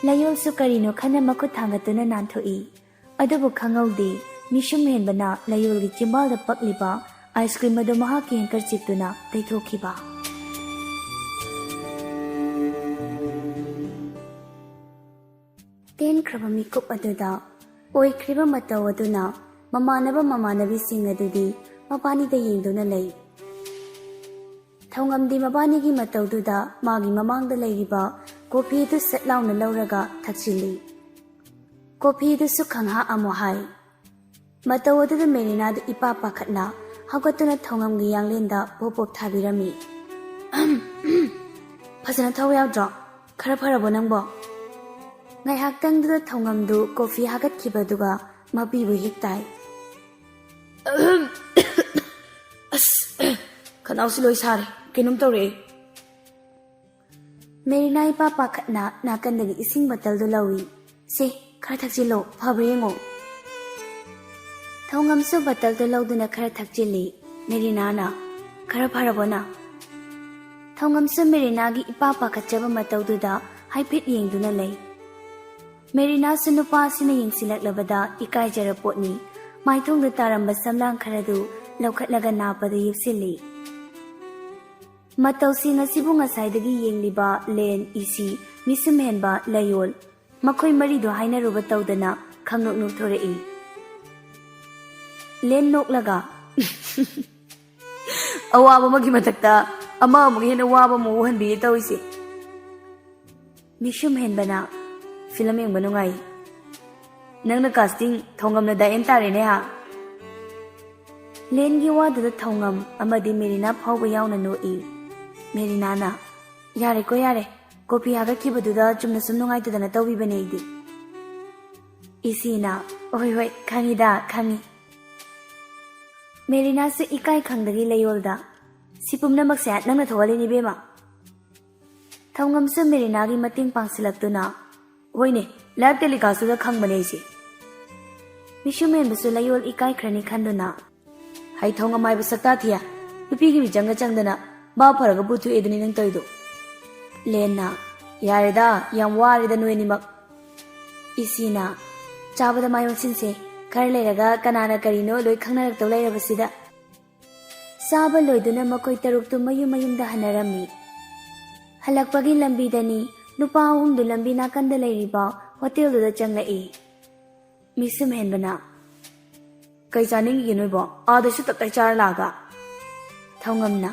ꯂꯌꯣꯜꯁꯨ ꯀꯔꯤꯅꯣ ꯈꯟꯅ ꯃꯈꯨꯠ ꯊꯥꯡꯒꯠꯇꯨꯅ ꯅꯥꯟꯊꯣꯛꯏ꯫ ꯑꯗꯨꯕꯨ ꯈꯪꯍꯧꯗꯦ, ꯃꯤꯁꯨꯝ ꯍꯦꯟꯕꯅ ꯂꯌꯣꯜꯒꯤ ꯆꯤꯝꯕꯥꯜꯗ ꯄꯛꯂꯤꯕ ice cream ꯑꯗꯨ ꯃꯍꯥꯛꯀꯤ handkerchiefꯇꯨꯅ ꯇꯩꯊꯣꯛꯈꯤꯕ꯫ ꯇꯦꯟꯈ꯭ꯔꯕ ꯃꯤꯀꯨꯞ ꯑꯗꯨꯗ ꯑꯣꯏꯈ꯭ꯔꯤꯕ ꯃꯇꯧ ꯑꯗꯨꯅ ꯃꯃꯥꯟꯅꯕ ꯃꯃꯥꯟꯅꯕꯤꯁꯤꯡ ꯑꯗꯨꯗꯤ ꯃꯕꯥꯅꯤꯗ ꯌꯦꯡꯗꯨꯅ ꯂꯩ꯫ ꯊꯧꯉꯝꯗꯤ ꯃꯕꯥꯅꯤꯒꯤ ꯃꯇꯧꯗꯨꯗ ꯃꯥꯒꯤ ꯃꯃꯥꯡꯗ ꯂꯩꯔꯤꯕ coffee ꯑꯗꯨ ꯁꯠ ꯂꯥꯎꯅ ꯂꯧꯔꯒ ꯊꯛꯆꯤꯜꯂꯤ꯫ Coffee ꯑꯗꯨꯁꯨ ꯈꯪꯍꯥ ꯑꯃꯨꯛ ꯍꯥꯏ꯫ ꯃꯇꯧ ꯑꯗꯨꯗ ꯃꯦꯔꯤꯅꯥꯗꯨ ꯏꯄꯥ ꯄꯥꯈꯠꯅ ꯍꯧꯒꯠꯇꯨꯅ ꯊꯧꯉꯝꯒꯤ ꯌꯥꯡꯂꯦꯟꯗ ꯄꯣꯞ ꯄꯣꯞ ꯊꯥꯕꯤꯔꯝꯃꯤ꯫ "ꯐꯖꯅ ꯊꯧ ꯌꯥꯗ꯭ꯔꯣ? ꯈꯔ ꯐꯔꯕꯣ ꯅꯪꯕꯣ?" ꯉꯥꯏꯍꯥꯛꯇꯪꯗꯨꯗ ꯊꯧꯉꯝꯗꯨ coffee ꯍꯥꯒꯠꯈꯤꯕꯗꯨꯒ ꯃꯄꯤꯕꯨ ꯍꯦꯛ ꯇꯥꯏ꯫ "ꯑꯁ, ꯈꯅꯥꯎꯁꯤ ꯂꯣꯏ ꯁꯥꯔꯦ, ꯀꯩꯅꯣꯝ ꯇꯧꯔꯛꯑꯦ꯫" ꯃꯦꯔꯤꯅꯥ ꯏꯄꯥ ꯄꯥꯈꯠꯅ ꯅꯥꯀꯟꯗꯒꯤ ꯏꯁꯤꯡ bottleꯗꯨ ꯂꯧꯏ꯫ "ꯁꯦ, ꯈꯔ ꯊꯛꯆꯤꯜꯂꯣ, ꯐꯕ꯭ꯔꯥ ꯌꯦꯡꯉꯣ꯫" ꯊꯧꯉꯝꯁꯨ bottleꯗꯨ ꯂꯧꯗꯨꯅ ꯈꯔ ꯊꯛꯆꯤꯜꯂꯤ꯫ ꯃꯦꯔꯤꯅꯥꯅ, "ꯈꯔ ꯐꯔꯕꯣ ꯅꯪ?" ꯊꯧꯉꯝꯁꯨ ꯃꯦꯔꯤꯅꯥꯒꯤ ꯏꯄꯥ ꯄꯥꯈꯠꯆꯕ ꯃꯇꯧꯗꯨꯗ ꯍꯥꯏꯐꯦꯠ ꯌꯦꯡꯗꯨꯅ ꯂꯩ꯫ ꯃꯦꯔꯤꯅꯥꯁꯨ ꯅꯨꯄꯥ ꯑꯁꯤꯅ ꯌꯦꯡꯁꯤꯜꯂꯛꯂꯕꯗ ꯏꯀꯥꯏꯖꯔ ꯄꯣꯠꯅꯤ꯫ ꯃꯥꯏꯊꯣꯡꯗ ꯇꯥꯔꯝꯕ ꯁꯝꯂꯥꯡ ꯈꯔꯗꯨ ꯂꯧꯈꯠꯂꯒ ꯅꯥꯞꯄꯗ ꯌꯦꯞꯁꯤꯜꯂꯤ꯫ ꯃꯇꯧꯁꯤꯡ ꯑꯁꯤꯕꯨ ꯉꯁꯥꯏꯗꯒꯤ ꯌꯦꯡꯂꯤꯕ ꯂꯦꯟ, ꯏꯁꯤ, ꯃꯤꯁꯨꯝ ꯍꯦꯟꯕ ꯂꯌꯣꯜ, ꯃꯈꯣꯏ ꯃꯔꯤꯗꯨ ꯍꯥꯏꯅꯔꯨꯕ ꯇꯧꯗꯅ ꯈꯪꯅꯣꯛ ꯅꯣꯛꯊꯣꯔꯛꯏ꯫ ꯂꯦꯟ ꯅꯣꯛꯂꯒ, "ꯑꯋꯥꯕ ꯑꯃꯒꯤ ꯃꯊꯛꯇ ꯑꯃ ꯑꯃꯨꯛ ꯍꯦꯟꯅ ꯋꯥꯕ ꯑꯃ ꯎꯍꯟꯕꯤꯔꯦ ꯇꯧꯔꯤꯁꯦ꯫" ꯃꯤꯁꯨꯝ ꯍꯦꯟꯕꯅ, "Film ꯌꯦꯡꯕ ꯅꯨꯡꯉꯥꯏ꯫ ꯅꯪꯅ casting, ꯊꯧꯉꯝꯅ ꯗꯥꯏꯔꯦꯟ ꯇꯥꯔꯦꯅꯦ ꯍꯥ?" ꯂꯦꯟꯒꯤ ꯋꯥꯗꯨꯗ ꯊꯧꯉꯝ ꯑꯃꯗꯤ ꯃꯦꯔꯤꯅꯥ ꯐꯥꯎꯕ ꯌꯥꯎꯅ ꯅꯣꯛꯏ꯫ ꯃꯦꯔꯤꯅꯥꯅ, "ꯌꯥꯔꯦꯀꯣ, ꯌꯥꯔꯦ꯫ Coffee ꯍꯥꯒꯠꯈꯤꯕꯗꯨꯗ ꯆꯨꯝꯅ ꯁꯨꯝ ꯅꯨꯡꯉꯥꯏꯇꯗꯅ ꯇꯧꯕꯤꯕꯅꯦ ꯑꯩꯗꯤ꯫" ꯏꯁꯤꯅ, "ꯍꯣꯏ, ꯍꯣꯏ, ꯈꯪꯉꯤꯗ, ꯈꯪꯉꯤ꯫" ꯃꯦꯔꯤꯅꯥꯁꯨ ꯏꯀꯥꯏ ꯈꯪꯗꯒꯤ ꯂꯌꯣꯜꯗ, ꯁꯤ ꯄꯨꯝꯅꯃꯛꯁꯦ ꯅꯪꯅ ꯊꯣꯛꯍꯜꯂꯤꯅꯤ, ꯏꯕꯦꯝꯃ꯫ ꯊꯧꯉꯝꯁꯨ ꯃꯦꯔꯤꯅꯥꯒꯤ ꯃꯇꯦꯡ ꯄꯥꯡꯁꯤꯜꯂꯛꯇꯨꯅ, "ꯍꯣꯏꯅꯦ, live telecastꯇꯨꯗ ꯈꯪꯕꯅꯦ ꯑꯩꯁꯦ꯫" ꯃꯤꯁꯨꯝ ꯍꯦꯟꯕꯁꯨ ꯂꯩꯌꯣꯜ ꯏꯀꯥꯏꯈ꯭ꯔꯅꯤ ꯈꯟꯗꯨꯅ, "ꯍꯩ ꯊꯧꯉꯝ ꯍꯥꯏꯕ ꯁꯛꯇꯥ ꯊꯤꯌꯥ, ꯅꯨꯄꯤꯒꯤ ꯃꯤꯆꯪꯒ ꯆꯪꯗꯅ ꯚꯥꯞ ꯐꯔꯒ ꯕꯨꯠ ꯊꯣꯛꯑꯦꯗꯨꯅꯤ ꯅꯪ ꯇꯧꯔꯤꯗꯣ꯫" ꯂꯦꯟꯅ, "ꯌꯥꯔꯦꯗ, ꯌꯥꯝ ꯋꯥꯔꯦꯗ ꯅꯣꯏ ꯑꯅꯤꯃꯛ꯫" ꯏꯁꯤꯅ, "ꯆꯥꯕꯗ ꯃꯥꯏ ꯑꯣꯟꯁꯤꯟꯁꯦ, ꯈꯔ ꯂꯩꯔꯒ ꯀꯅꯥꯅ ꯀꯔꯤꯅꯣ ꯂꯣꯏ ꯈꯪꯅꯔꯛꯇꯧ ꯂꯩꯔꯕꯁꯤꯗ꯫" ꯆꯥꯕ ꯂꯣꯏꯗꯨꯅ ꯃꯈꯣꯏ ꯇꯔꯨꯛꯇꯨ ꯃꯌꯨꯝ ꯃꯌꯨꯝꯗ ꯍꯟꯅꯔꯝꯃꯤ꯫ ꯍꯜꯂꯛꯄꯒꯤ ꯂꯝꯕꯤꯗꯅꯤ ꯅꯨꯄꯥ ꯑꯍꯨꯝꯗꯨ ꯂꯝꯕꯤ ꯅꯥꯀꯟꯗ ꯂꯩꯔꯤꯕ ꯍꯣꯇꯦꯜꯗꯨꯗ ꯆꯪꯂꯛꯏ꯫ ꯃꯤꯁꯨꯝ ꯍꯦꯟꯕꯅ, "ꯀꯩ ꯆꯥꯅꯤꯡꯉꯤꯒꯦ ꯅꯣꯏꯕꯣ? ꯑꯥꯗꯁꯨ ꯇꯞꯇꯥꯏ ꯆꯥꯔ ꯂꯥꯛꯑꯒ꯫" ꯊꯧꯉꯝꯅ,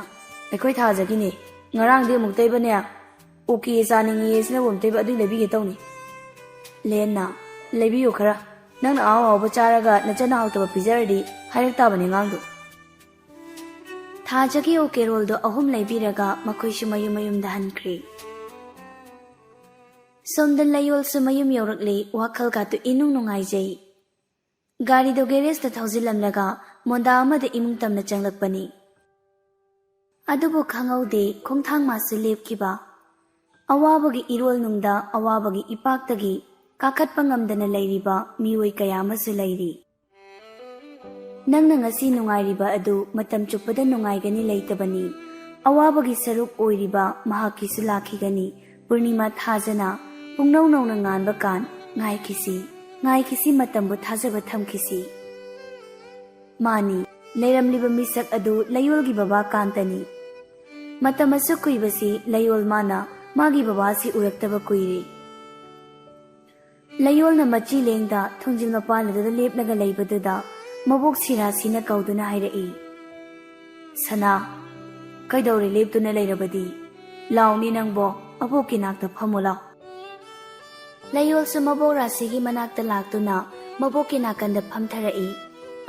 "ꯑꯩꯈꯣꯏ ꯊꯥꯖꯒꯤꯅꯦ, ꯉꯔꯥꯡꯗꯤ ꯑꯃꯨꯛꯇꯩꯕꯅꯦ ꯑꯣꯀꯦ ꯆꯥꯅꯤꯡꯉꯤ ꯁꯤꯅꯕꯨ ꯑꯃꯨꯛꯇꯩꯕ ꯑꯗꯨꯏ ꯂꯩꯕꯤꯒꯦ ꯇꯧꯅꯤ꯫" ꯂꯦꯟꯅ, "ꯂꯩꯕꯤꯌꯨ ꯈꯔ, ꯅꯪꯅ ꯑꯍꯥꯎ ꯑꯍꯥꯎꯕ ꯆꯥꯔꯒ ꯅꯆꯟꯅ ꯍꯥꯎꯇꯕ ꯄꯤꯖꯔꯗꯤ ꯍꯥꯏꯔꯛ ꯇꯥꯕꯅꯤ ꯑꯉꯥꯡꯗꯣ꯫" ꯊꯥꯖꯒꯤ ꯑꯣꯀꯦ ꯔꯣꯜꯗꯣ ꯑꯍꯨꯝ ꯂꯩꯕꯤꯔꯒ ꯃꯈꯣꯏꯁꯨ ꯃꯌꯨꯝ ꯃꯌꯨꯝꯗ ꯍꯟꯈ꯭ꯔꯦ꯫ ꯁꯣꯝꯗ ꯂꯩꯌꯣꯜꯁꯨ ꯃꯌꯨꯝ ꯌꯧꯔꯛꯂꯦ, ꯋꯥꯈꯜꯒꯥꯇꯨ ꯏꯅꯨꯡ ꯅꯨꯡꯉꯥꯏꯖꯩ꯫ ꯒꯥꯔꯤꯗꯣ ꯒꯦꯔꯦꯖꯇ ꯊꯧꯖꯤꯜꯂꯝꯂꯒ ꯃꯣꯟꯗꯥ ꯑꯃꯗ ꯏꯃꯨꯡ ꯇꯝꯅ ꯆꯪꯂꯛꯄꯅꯤ꯫ ꯑꯗꯨꯕꯨ ꯈꯪꯍꯧꯗꯦ ꯈꯣꯡꯊꯥꯡ ꯃꯥꯁꯨ ꯂꯦꯞꯈꯤꯕ꯫ ꯑꯋꯥꯕꯒꯤ ꯏꯔꯣꯜ ꯅꯨꯡꯗ ꯑꯋꯥꯕꯒꯤ ꯏꯄꯥꯛꯇꯒꯤ ꯀꯥꯈꯠꯄ ꯉꯝꯗꯅ ꯂꯩꯔꯤꯕ ꯃꯤꯑꯣꯏ ꯀꯌꯥ ꯑꯃꯁꯨ ꯂꯩꯔꯤ꯫ ꯅꯪꯅ ꯉꯁꯤ ꯅꯨꯡꯉꯥꯏꯔꯤꯕ ꯑꯗꯨ ꯃꯇꯝ ꯆꯨꯞꯄꯗ ꯅꯨꯡꯉꯥꯏꯒꯅꯤ ꯂꯩꯇꯕꯅꯤ꯫ ꯑꯋꯥꯕꯒꯤ ꯁꯔꯨꯛ ꯑꯣꯏꯔꯤꯕ ꯃꯍꯥꯛꯀꯤꯁꯨ ꯂꯥꯛꯈꯤꯒꯅꯤ꯫ ꯄꯨꯔꯅꯤꯃꯥ ꯊꯥꯖꯅ ꯄꯨꯡꯅꯧ ꯅꯧꯅ ꯉꯥꯟꯕ ꯀꯥꯟ ꯉꯥꯏꯈꯤꯁꯤ, ꯉꯥꯏꯈꯤꯁꯤ, ꯃꯇꯝꯕꯨ ꯊꯥꯖꯕ ꯊꯝꯈꯤꯁꯤ꯫ ꯃꯥꯅꯤ, ꯂꯩꯔꯝꯂꯤꯕ ꯃꯤꯁꯛ ꯑꯗꯨ ꯂꯩꯌꯣꯜꯒꯤ ꯕꯕꯥ ꯀꯥꯟꯇꯅꯤ꯫ ꯃꯇꯝ ꯑꯁꯨꯛ ꯀꯨꯏꯕꯁꯤ ꯂꯩꯌꯣꯜ ꯃꯥꯅ ꯃꯥꯒꯤ ꯕꯕꯥꯁꯤ ꯎꯔꯛꯇꯕ ꯀꯨꯏꯔꯦ꯫ ꯂꯩꯌꯣꯜꯅ ꯃꯆꯤ ꯂꯦꯡꯗ ꯊꯣꯡꯖꯤꯜ ꯃꯄꯥꯟ ꯑꯗꯨꯗ ꯂꯦꯞꯂꯒ ꯂꯩꯕꯗꯨꯗ ꯃꯕꯣꯛ ꯁꯤꯔꯥꯁꯤꯅ ꯀꯧꯗꯨꯅ ꯍꯥꯏꯔꯛꯏ, "ꯁꯅꯥ, ꯀꯩꯗꯧꯔꯦ ꯂꯦꯞꯇꯨꯅ ꯂꯩꯔꯕꯗꯤ? ꯂꯥꯎꯅꯦ ꯅꯪꯕꯣ, ꯑꯕꯣꯛꯀꯤ ꯅꯥꯛꯇ ꯐꯝꯃꯨ ꯂꯥꯎ꯫" ꯂꯩꯌꯣꯜꯁꯨ ꯃꯕꯣꯛ ꯔꯥꯁꯤꯒꯤ ꯃꯅꯥꯛꯇ ꯂꯥꯛꯇꯨꯅ ꯃꯕꯣꯛꯀꯤ ꯅꯥꯀꯟꯗ ꯐꯝꯊꯔꯛꯏ꯫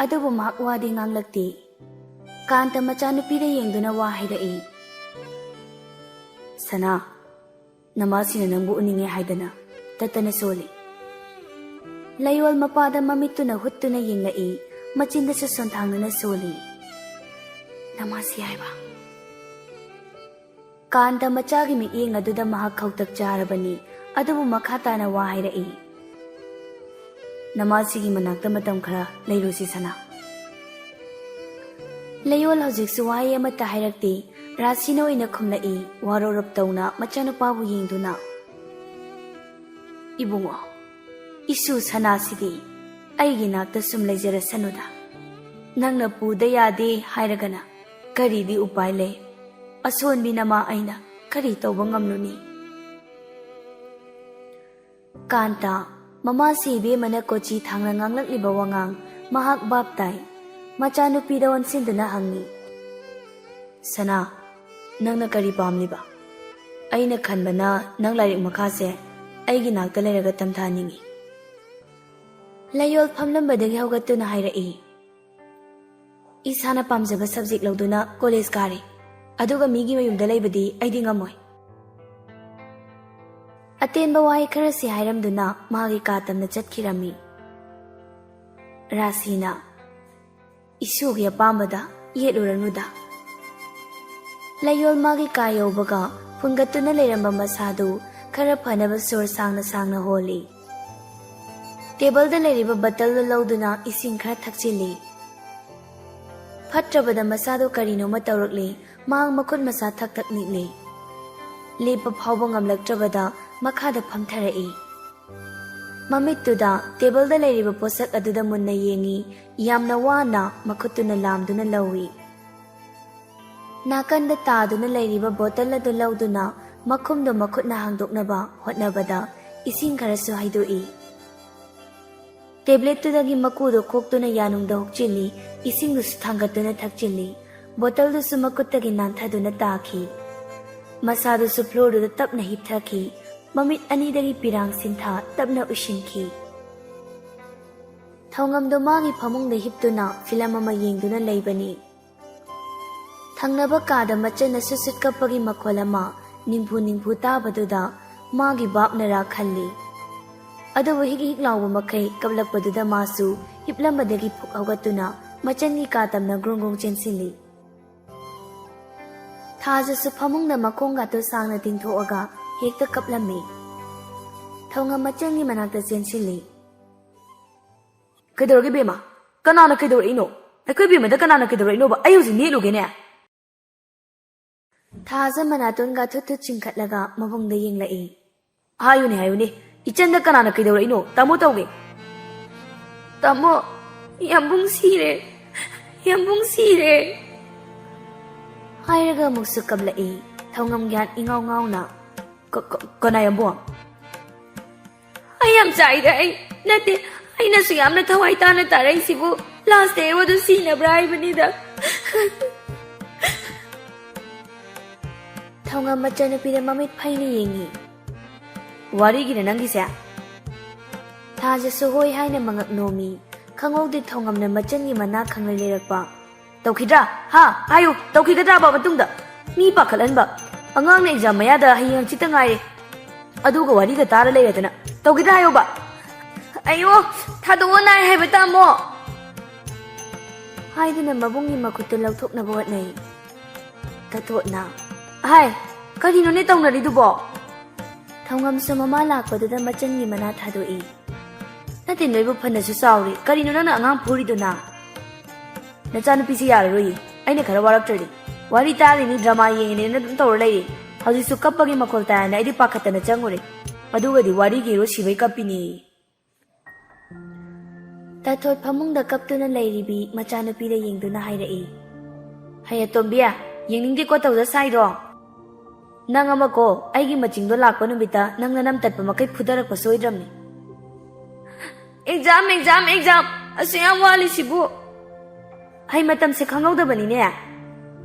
ꯑꯗꯨꯕꯨ ꯃꯍꯥꯛ ꯋꯥꯗꯤ ꯉꯥꯡꯂꯛꯇꯦ꯫ ꯀꯥꯟꯇ ꯃꯆꯥꯅꯨꯄꯤꯗ ꯌꯦꯡꯗꯨꯅ ꯋꯥ ꯍꯥꯏꯔꯛꯏ, "ꯁꯅꯥ, ꯅꯃꯥꯁꯤꯅ ꯅꯪꯕꯨ ꯎꯅꯤꯡꯉꯦ ꯍꯥꯏꯗꯅ ꯇꯠꯇꯅ ꯁꯣꯜꯂꯤ꯫" ꯂꯩꯌꯣꯜ ꯃꯄꯥꯗ ꯃꯃꯤꯠꯇꯨꯅ ꯍꯨꯠꯇꯨꯅ ꯌꯦꯡꯂꯛꯏ, ꯃꯆꯤꯟꯗꯁꯨ ꯁꯣꯟꯊꯥꯡꯗꯨꯅ ꯁꯣꯜꯂꯤ꯫ "ꯅꯃꯥꯁꯤ ꯍꯥꯏꯕ?" ꯀꯥꯟꯇ ꯃꯆꯥꯒꯤ ꯃꯤꯠꯌꯦꯡ ꯑꯗꯨꯗ ꯃꯍꯥꯛ ꯈꯧꯇꯛ ꯆꯥꯔꯕꯅꯤ, ꯑꯗꯨꯕꯨ ꯃꯈꯥ ꯇꯥꯅ ꯋꯥ ꯍꯥꯏꯔꯛꯏ꯫ "ꯅꯃꯥꯁꯤꯒꯤ ꯃꯅꯥꯛꯇ ꯃꯇꯝ ꯈꯔ ꯂꯩꯔꯨꯁꯤ ꯁꯅꯥ꯫" ꯂꯩꯌꯣꯜ ꯍꯧꯖꯤꯛꯁꯨ ꯋꯥꯍꯩ ꯑꯃꯠꯇ ꯍꯥꯏꯔꯛꯇꯦ꯫ ꯔꯥꯁꯤꯅ ꯑꯣꯏꯅ ꯈꯨꯝꯂꯛꯏ, ꯋꯥꯔꯧꯔꯞ ꯇꯧꯅ ꯃꯆꯥꯅꯨꯄꯥꯕꯨ ꯌꯦꯡꯗꯨꯅ꯫ "ꯏꯕꯨꯡꯉꯣ, ꯏꯁꯨ ꯁꯅꯥꯁꯤꯗꯤ ꯑꯩꯒꯤ ꯅꯥꯛꯇ ꯁꯨꯝ ꯂꯩꯖꯔꯁꯅꯨꯗ꯫ ꯅꯪꯅ ꯄꯨꯗ ꯌꯥꯗꯦ ꯍꯥꯏꯔꯒꯅ ꯀꯔꯤꯗꯤ ꯎꯄꯥꯏ ꯂꯩ? ꯑꯁꯣꯟꯕꯤ ꯅꯃꯥ ꯑꯩꯅ ꯀꯔꯤ ꯇꯧꯕ ꯉꯝꯂꯨꯅꯤ?" ꯀꯥꯟꯇ, ꯃꯃꯥꯁꯤ ꯏꯕꯦꯝꯃꯅ ꯀꯣꯆꯤ ꯊꯥꯡꯅ ꯉꯥꯡꯂꯛꯂꯤꯕ ꯋꯥꯉꯥꯡ ꯃꯍꯥꯛ ꯚꯥꯞ ꯇꯥꯏ꯫ ꯃꯆꯥꯅꯨꯄꯤꯗ ꯑꯣꯟꯁꯤꯟꯗꯨꯅ ꯍꯪꯉꯤ, "ꯁꯅꯥ, ꯅꯪꯅ ꯀꯔꯤ ꯄꯥꯝꯂꯤꯕ? ꯑꯩꯅ ꯈꯟꯕꯅ ꯅꯪ ꯂꯥꯏꯔꯤꯛ ꯃꯈꯥꯁꯦ ꯑꯩꯒꯤ ꯅꯥꯛꯇ ꯂꯩꯔꯒ ꯇꯝꯊꯅꯤꯡꯏ꯫" ꯂꯩꯌꯣꯜ ꯐꯝꯂꯝꯕꯗꯒꯤ ꯍꯧꯒꯠꯇꯨꯅ ꯍꯥꯏꯔꯛꯏ, "ꯏꯁꯥꯅ ꯄꯥꯝꯖꯕ subject ꯂꯧꯗꯨꯅ ꯀꯣꯂꯦꯖ ꯀꯥꯔꯤ, ꯑꯗꯨꯒ ꯃꯤꯒꯤ ꯃꯌꯨꯝꯗ ꯂꯩꯕꯗꯤ ꯑꯩꯗꯤ ꯉꯝꯃꯣꯏ꯫" ꯑꯇꯦꯟꯕ ꯋꯥꯍꯩ ꯈꯔꯁꯤ ꯍꯥꯏꯔꯝꯗꯨꯅ ꯃꯥꯒꯤ ꯀꯥ ꯇꯝꯅ ꯆꯠꯈꯤꯔꯝꯃꯤ꯫ ꯔꯥꯁꯤꯅ, "ꯏꯁꯨꯒꯤ ꯑꯄꯥꯝꯕꯗ ꯌꯦꯠꯂꯨꯔꯅꯨꯗ꯫" ꯂꯩꯌꯣꯜ ꯃꯥꯒꯤ ꯀꯥ ꯌꯧꯕꯒ ꯐꯨꯟꯒꯠꯇꯨꯅ ꯂꯩꯔꯝꯕ ꯃꯁꯥꯗꯨ ꯈꯔ ꯐꯅꯕ ꯁꯣꯔ ꯁꯥꯡꯅ ꯁꯥꯡꯅ ꯍꯣꯜꯂꯤ꯫ ꯇꯦꯕꯜꯗ ꯂꯩꯔꯤꯕ ꯕꯇꯜꯗꯨ ꯂꯧꯗꯨꯅ ꯏꯁꯤꯡ ꯈꯔ ꯊꯛꯆꯤꯜꯂꯤ꯫ ꯐꯠꯇ꯭ꯔꯕꯗ ꯃꯁꯥꯗꯨ ꯀꯔꯤꯅꯣꯃ ꯇꯧꯔꯛꯂꯤ꯫ ꯃꯍꯥꯛ ꯃꯈꯨꯠ ꯃꯁꯥ ꯊꯛ ꯊꯛ ꯅꯤꯛꯂꯤ꯫ ꯂꯦꯞꯄ ꯐꯥꯎꯕ ꯉꯝꯂꯛꯇ꯭ꯔꯕꯗ ꯃꯈꯥꯗ ꯐꯝꯊꯔꯛꯏ꯫ ꯃꯃꯤꯠꯇꯨꯗ ꯇꯦꯕꯜꯗ ꯂꯩꯔꯤꯕ ꯄꯣꯠꯁꯛ ꯑꯗꯨꯗ ꯃꯨꯟꯅ ꯌꯦꯡꯉꯤ꯫ ꯌꯥꯝꯅ ꯋꯥꯅ ꯃꯈꯨꯠꯇꯨꯅ ꯂꯥꯝꯗꯨꯅ ꯂꯧꯏ꯫ ꯅꯥꯀꯟꯗ ꯇꯥꯗꯨꯅ ꯂꯩꯔꯤꯕ ꯕꯣꯇꯜ ꯑꯗꯨ ꯂꯧꯗꯨꯅ ꯃꯈꯨꯝꯗꯣ ꯃꯈꯨꯠꯅ ꯍꯥꯡꯗꯣꯛꯅꯕ ꯍꯣꯠꯅꯕꯗ ꯏꯁꯤꯡ ꯈꯔꯁꯨ ꯍꯩꯗꯣꯛꯏ꯫ ꯇꯦꯕ꯭ꯂꯦꯠꯇꯨꯗꯒꯤ ꯃꯀꯨꯗꯣ ꯈꯣꯛꯇꯨꯅ ꯌꯥꯅꯨꯡꯗ ꯍꯨꯛꯆꯤꯜꯂꯤ, ꯏꯁꯤꯡꯗꯨꯁꯨ ꯊꯥꯡꯒꯠꯇꯨꯅ ꯊꯛꯆꯤꯜꯂꯤ꯫ ꯕꯣꯇꯜꯗꯨꯁꯨ ꯃꯈꯨꯠꯇꯒꯤ ꯅꯥꯟꯊꯗꯨꯅ ꯇꯥꯈꯤ꯫ ꯃꯁꯥꯗꯨꯁꯨ ꯐ꯭ꯂꯣꯔꯗꯨꯗ ꯇꯞꯅ ꯍꯤꯞꯊꯈꯤ꯫ ꯃꯃꯤꯠ ꯑꯅꯤꯗꯒꯤ ꯄꯤꯔꯥꯡ ꯁꯤꯟꯊꯥ ꯇꯞꯅ ꯎꯏꯁꯤꯟꯈꯤ꯫ ꯊꯧꯉꯝꯗꯣ ꯃꯥꯒꯤ ꯐꯃꯨꯡꯗ ꯍꯤꯞꯇꯨꯅ ꯐꯤꯂꯝ ꯑꯃ ꯌꯦꯡꯗꯨꯅ ꯂꯩꯕꯅꯤ꯫ ꯊꯪꯅꯕ ꯀꯥꯗ ꯃꯆꯟꯅ ꯁꯨꯠ ꯁꯨꯠ ꯀꯞꯄꯒꯤ ꯃꯈꯣꯜ ꯑꯃ ꯅꯤꯡꯐꯨ ꯅꯤꯡꯐꯨ ꯇꯥꯕꯗꯨꯗ ꯃꯥꯒꯤ ꯚꯥꯞꯅꯔꯥ ꯈꯜꯂꯤ꯫ ꯑꯗꯨꯕꯨ ꯍꯤꯛ ꯍꯤꯛ ꯂꯥꯎꯕ ꯃꯈꯩ ꯀꯞꯂꯛꯄꯗꯨꯗ ꯃꯥꯁꯨ ꯍꯤꯞꯂꯝꯕꯗꯒꯤ ꯐꯨꯛ ꯍꯧꯒꯠꯇꯨꯅ ꯃꯆꯟꯒꯤ ꯀꯥ ꯇꯝꯅ ꯒ꯭ꯔꯨꯡ ꯒ꯭ꯔꯨꯡ ꯆꯦꯟꯁꯤꯜꯂꯤ꯫ ꯊꯥꯖꯁꯨ ꯐꯃꯨꯡꯗ ꯃꯈꯣꯡꯒꯥꯗꯨ ꯁꯥꯡꯅ ꯇꯤꯡꯊꯣꯛꯑꯒ ꯍꯦꯛꯇ ꯀꯞꯂꯝꯃꯤ꯫ ꯊꯧꯉꯝ ꯃꯆꯟꯒꯤ ꯃꯅꯥꯛꯇ ꯆꯦꯟꯁꯤꯜꯂꯤ꯫ "ꯀꯩꯗꯧꯔꯒꯦ ꯕꯦꯝꯃ? ꯀꯅꯥꯅ ꯀꯩꯗꯧꯔꯛꯏꯅꯣ? ꯑꯩꯈꯣꯏ ꯕꯦꯝꯃꯗ ꯀꯅꯥꯅ ꯀꯩꯗꯧꯔꯛꯏꯅꯣꯕ? ꯑꯩ ꯍꯧꯖꯤꯛ ꯅꯦꯠꯂꯨꯒꯦꯅꯦ!" ꯊꯥꯖ ꯃꯅꯥꯇꯣꯟꯒ ꯊꯨꯠ ꯊꯨꯠ ꯆꯤꯡꯈꯠꯂꯒ ꯃꯕꯨꯡꯗ ꯌꯦꯡꯂꯛꯏ꯫ "ꯍꯥꯏꯌꯨꯅꯦ, ꯍꯥꯏꯌꯨꯅꯦ, ꯏꯆꯟꯗ ꯀꯅꯥꯅ ꯀꯩꯗꯧꯔꯛꯏꯅꯣ? ꯇꯥꯃꯣ ꯇꯧꯒꯦ!" "ꯇꯥꯃꯣ, ꯌꯥꯝꯕꯨꯡ ꯁꯤꯔꯦ, ꯌꯥꯝꯕꯨꯡ ꯁꯤꯔꯦ!" ꯍꯥꯏꯔꯒ ꯑꯃꯨꯛꯁꯨ ꯀꯞꯂꯛꯏ꯫ ꯊꯧꯉꯝ ꯒ꯭ꯌꯥꯟ ꯏꯉꯥꯎ ꯉꯥꯎꯅ꯫ "ꯀ-, ꯀ-, ꯀꯅꯥ ꯌꯥꯝꯕꯨꯡ?" "ꯑꯩ ꯌꯥꯝ ꯆꯥꯏꯗ, ꯑꯩ ꯅꯠꯇꯦ, ꯑꯩꯅꯁꯨ ꯌꯥꯝꯅ ꯊꯋꯥꯏ ꯇꯥꯅ ꯇꯥꯔꯛꯏꯁꯤꯕꯨ, ꯂꯥꯁꯇ ꯑꯩꯉꯣꯟꯗ ꯁꯤꯅꯕ꯭ꯔꯥ ꯍꯥꯏꯕꯅꯤꯗ!" ꯊꯧꯉꯝ ꯃꯆꯥꯅꯨꯄꯤꯗ ꯃꯃꯤꯠ ꯐꯩꯅ ꯌꯦꯡꯉꯤ꯫ "ꯋꯥꯔꯤꯒꯤꯔ ꯅꯪꯒꯤꯁꯦ?" ꯊꯥꯖꯁꯨ ꯍꯣꯏ ꯍꯥꯏꯅ ꯃꯉꯛ ꯅꯣꯝꯃꯤ꯫ ꯈꯪꯍꯧꯗꯦ ꯊꯧꯉꯝꯅ ꯃꯆꯟꯒꯤ ꯃꯅꯥ ꯈꯪꯂꯩ ꯂꯩꯔꯛꯄ꯫ "ꯇꯧꯈꯤꯗ꯭ꯔꯥ? ꯍꯥ? ꯍꯥꯏꯌꯨ, ꯇꯧꯈꯤꯒꯗ꯭ꯔꯥꯕ ꯃꯇꯨꯡꯗ? ꯃꯤ ꯄꯥꯈꯠꯍꯟꯕ꯫ ꯑꯉꯥꯡꯅ ꯑꯦꯛꯖꯥꯝ ꯃꯌꯥꯗ ꯍꯌꯦꯡ ꯍꯪꯆꯤꯠꯇ ꯉꯥꯏꯔꯦ꯫ ꯑꯗꯨꯒ ꯋꯥꯔꯤꯒ ꯇꯥꯔ ꯂꯩꯔꯗꯅ꯫ ꯇꯧꯈꯤꯗ꯭ꯔꯥ ꯍꯥꯏꯌꯣꯕ?" "ꯑꯌꯣ, ꯊꯥꯗꯣꯛꯑꯣ ꯅꯥꯏ ꯍꯥꯏꯕ ꯇꯥꯃꯣ!" ꯍꯥꯏꯗꯨꯅ ꯃꯕꯨꯡꯒꯤ ꯃꯈꯨꯠꯇꯨ ꯂꯧꯊꯣꯛꯅꯕ ꯍꯣꯠꯅꯩ꯫ ꯇꯥꯊꯣꯠꯅ꯫ "ꯍꯥꯏ, ꯀꯔꯤꯅꯣꯅꯦ ꯇꯧꯅꯔꯤꯗꯨꯕꯣ?" ꯊꯧꯉꯝꯁꯨ ꯃꯃꯥ ꯂꯥꯛꯄꯗꯨꯗ ꯃꯆꯟꯒꯤ ꯃꯅꯥ ꯊꯥꯗꯣꯛꯏ꯫ "ꯅꯠꯇꯦ, ꯅꯣꯏꯕꯨ ꯐꯅꯁꯨ ꯆꯥꯎꯔꯦ, ꯀꯔꯤꯅꯣ ꯅꯪꯅ ꯑꯉꯥꯡ ꯐꯨꯔꯤꯗꯨꯅ?" "ꯅꯆꯥꯅꯨꯄꯤꯁꯤ ꯌꯥꯔꯔꯣꯏꯌꯦ, ꯑꯩꯅ ꯈꯔ ꯋꯥꯔꯛꯇ꯭ꯔꯗꯤ꯫ ꯋꯥꯔꯤ ꯇꯥꯔꯤꯅꯤ, ꯗ꯭ꯔꯃꯥ ꯌꯦꯡꯉꯤꯅꯦꯅ ꯑꯗꯨꯝ ꯇꯧꯔ ꯂꯩꯔꯦ꯫ ꯍꯧꯖꯤꯛꯁꯨ ꯀꯞꯄꯒꯤ ꯃꯈꯣꯜ ꯇꯥꯏꯅ ꯑꯩꯗꯤ ꯄꯥꯈꯠꯇꯅ ꯆꯪꯉꯨꯔꯦ꯫ ꯑꯗꯨꯒꯗꯤ ꯋꯥꯔꯤꯒꯤ ꯍꯤꯔꯣ ꯁꯤꯕꯩ ꯀꯞꯄꯤꯅꯦꯌꯦ꯫" ꯇꯥꯊꯣꯠ ꯐꯃꯨꯡꯗ ꯀꯞꯇꯨꯅ ꯂꯩꯔꯤꯕꯤ ꯃꯆꯥꯅꯨꯄꯤꯗ ꯌꯦꯡꯗꯨꯅ ꯍꯥꯏꯔꯛꯏ꯫ "ꯍꯩ ꯑꯇꯣꯝꯕꯤ, ꯌꯦꯡꯅꯤꯡꯗꯦꯀꯣ ꯇꯧꯖ ꯁꯥꯏꯗꯣ꯫ ꯅꯪ ꯑꯃꯀꯣ, ꯑꯩꯒꯤ ꯃꯆꯤꯡꯗꯣ ꯂꯥꯛꯄ ꯅꯨꯃꯤꯠꯇ ꯅꯪ ꯅꯅꯝ ꯇꯠꯄ ꯃꯈꯩ ꯐꯨꯗꯔꯛꯄ ꯁꯣꯏꯗ꯭ꯔꯝꯅꯤ꯫" "Exam, exam, exam! ꯑꯁꯨꯛ ꯌꯥꯝ ꯋꯥꯠꯂꯤꯁꯤꯕꯨ!" "ꯍꯩ, ꯃꯇꯝꯁꯦ ꯈꯪꯍꯧꯗꯕꯅꯤꯅꯦ꯫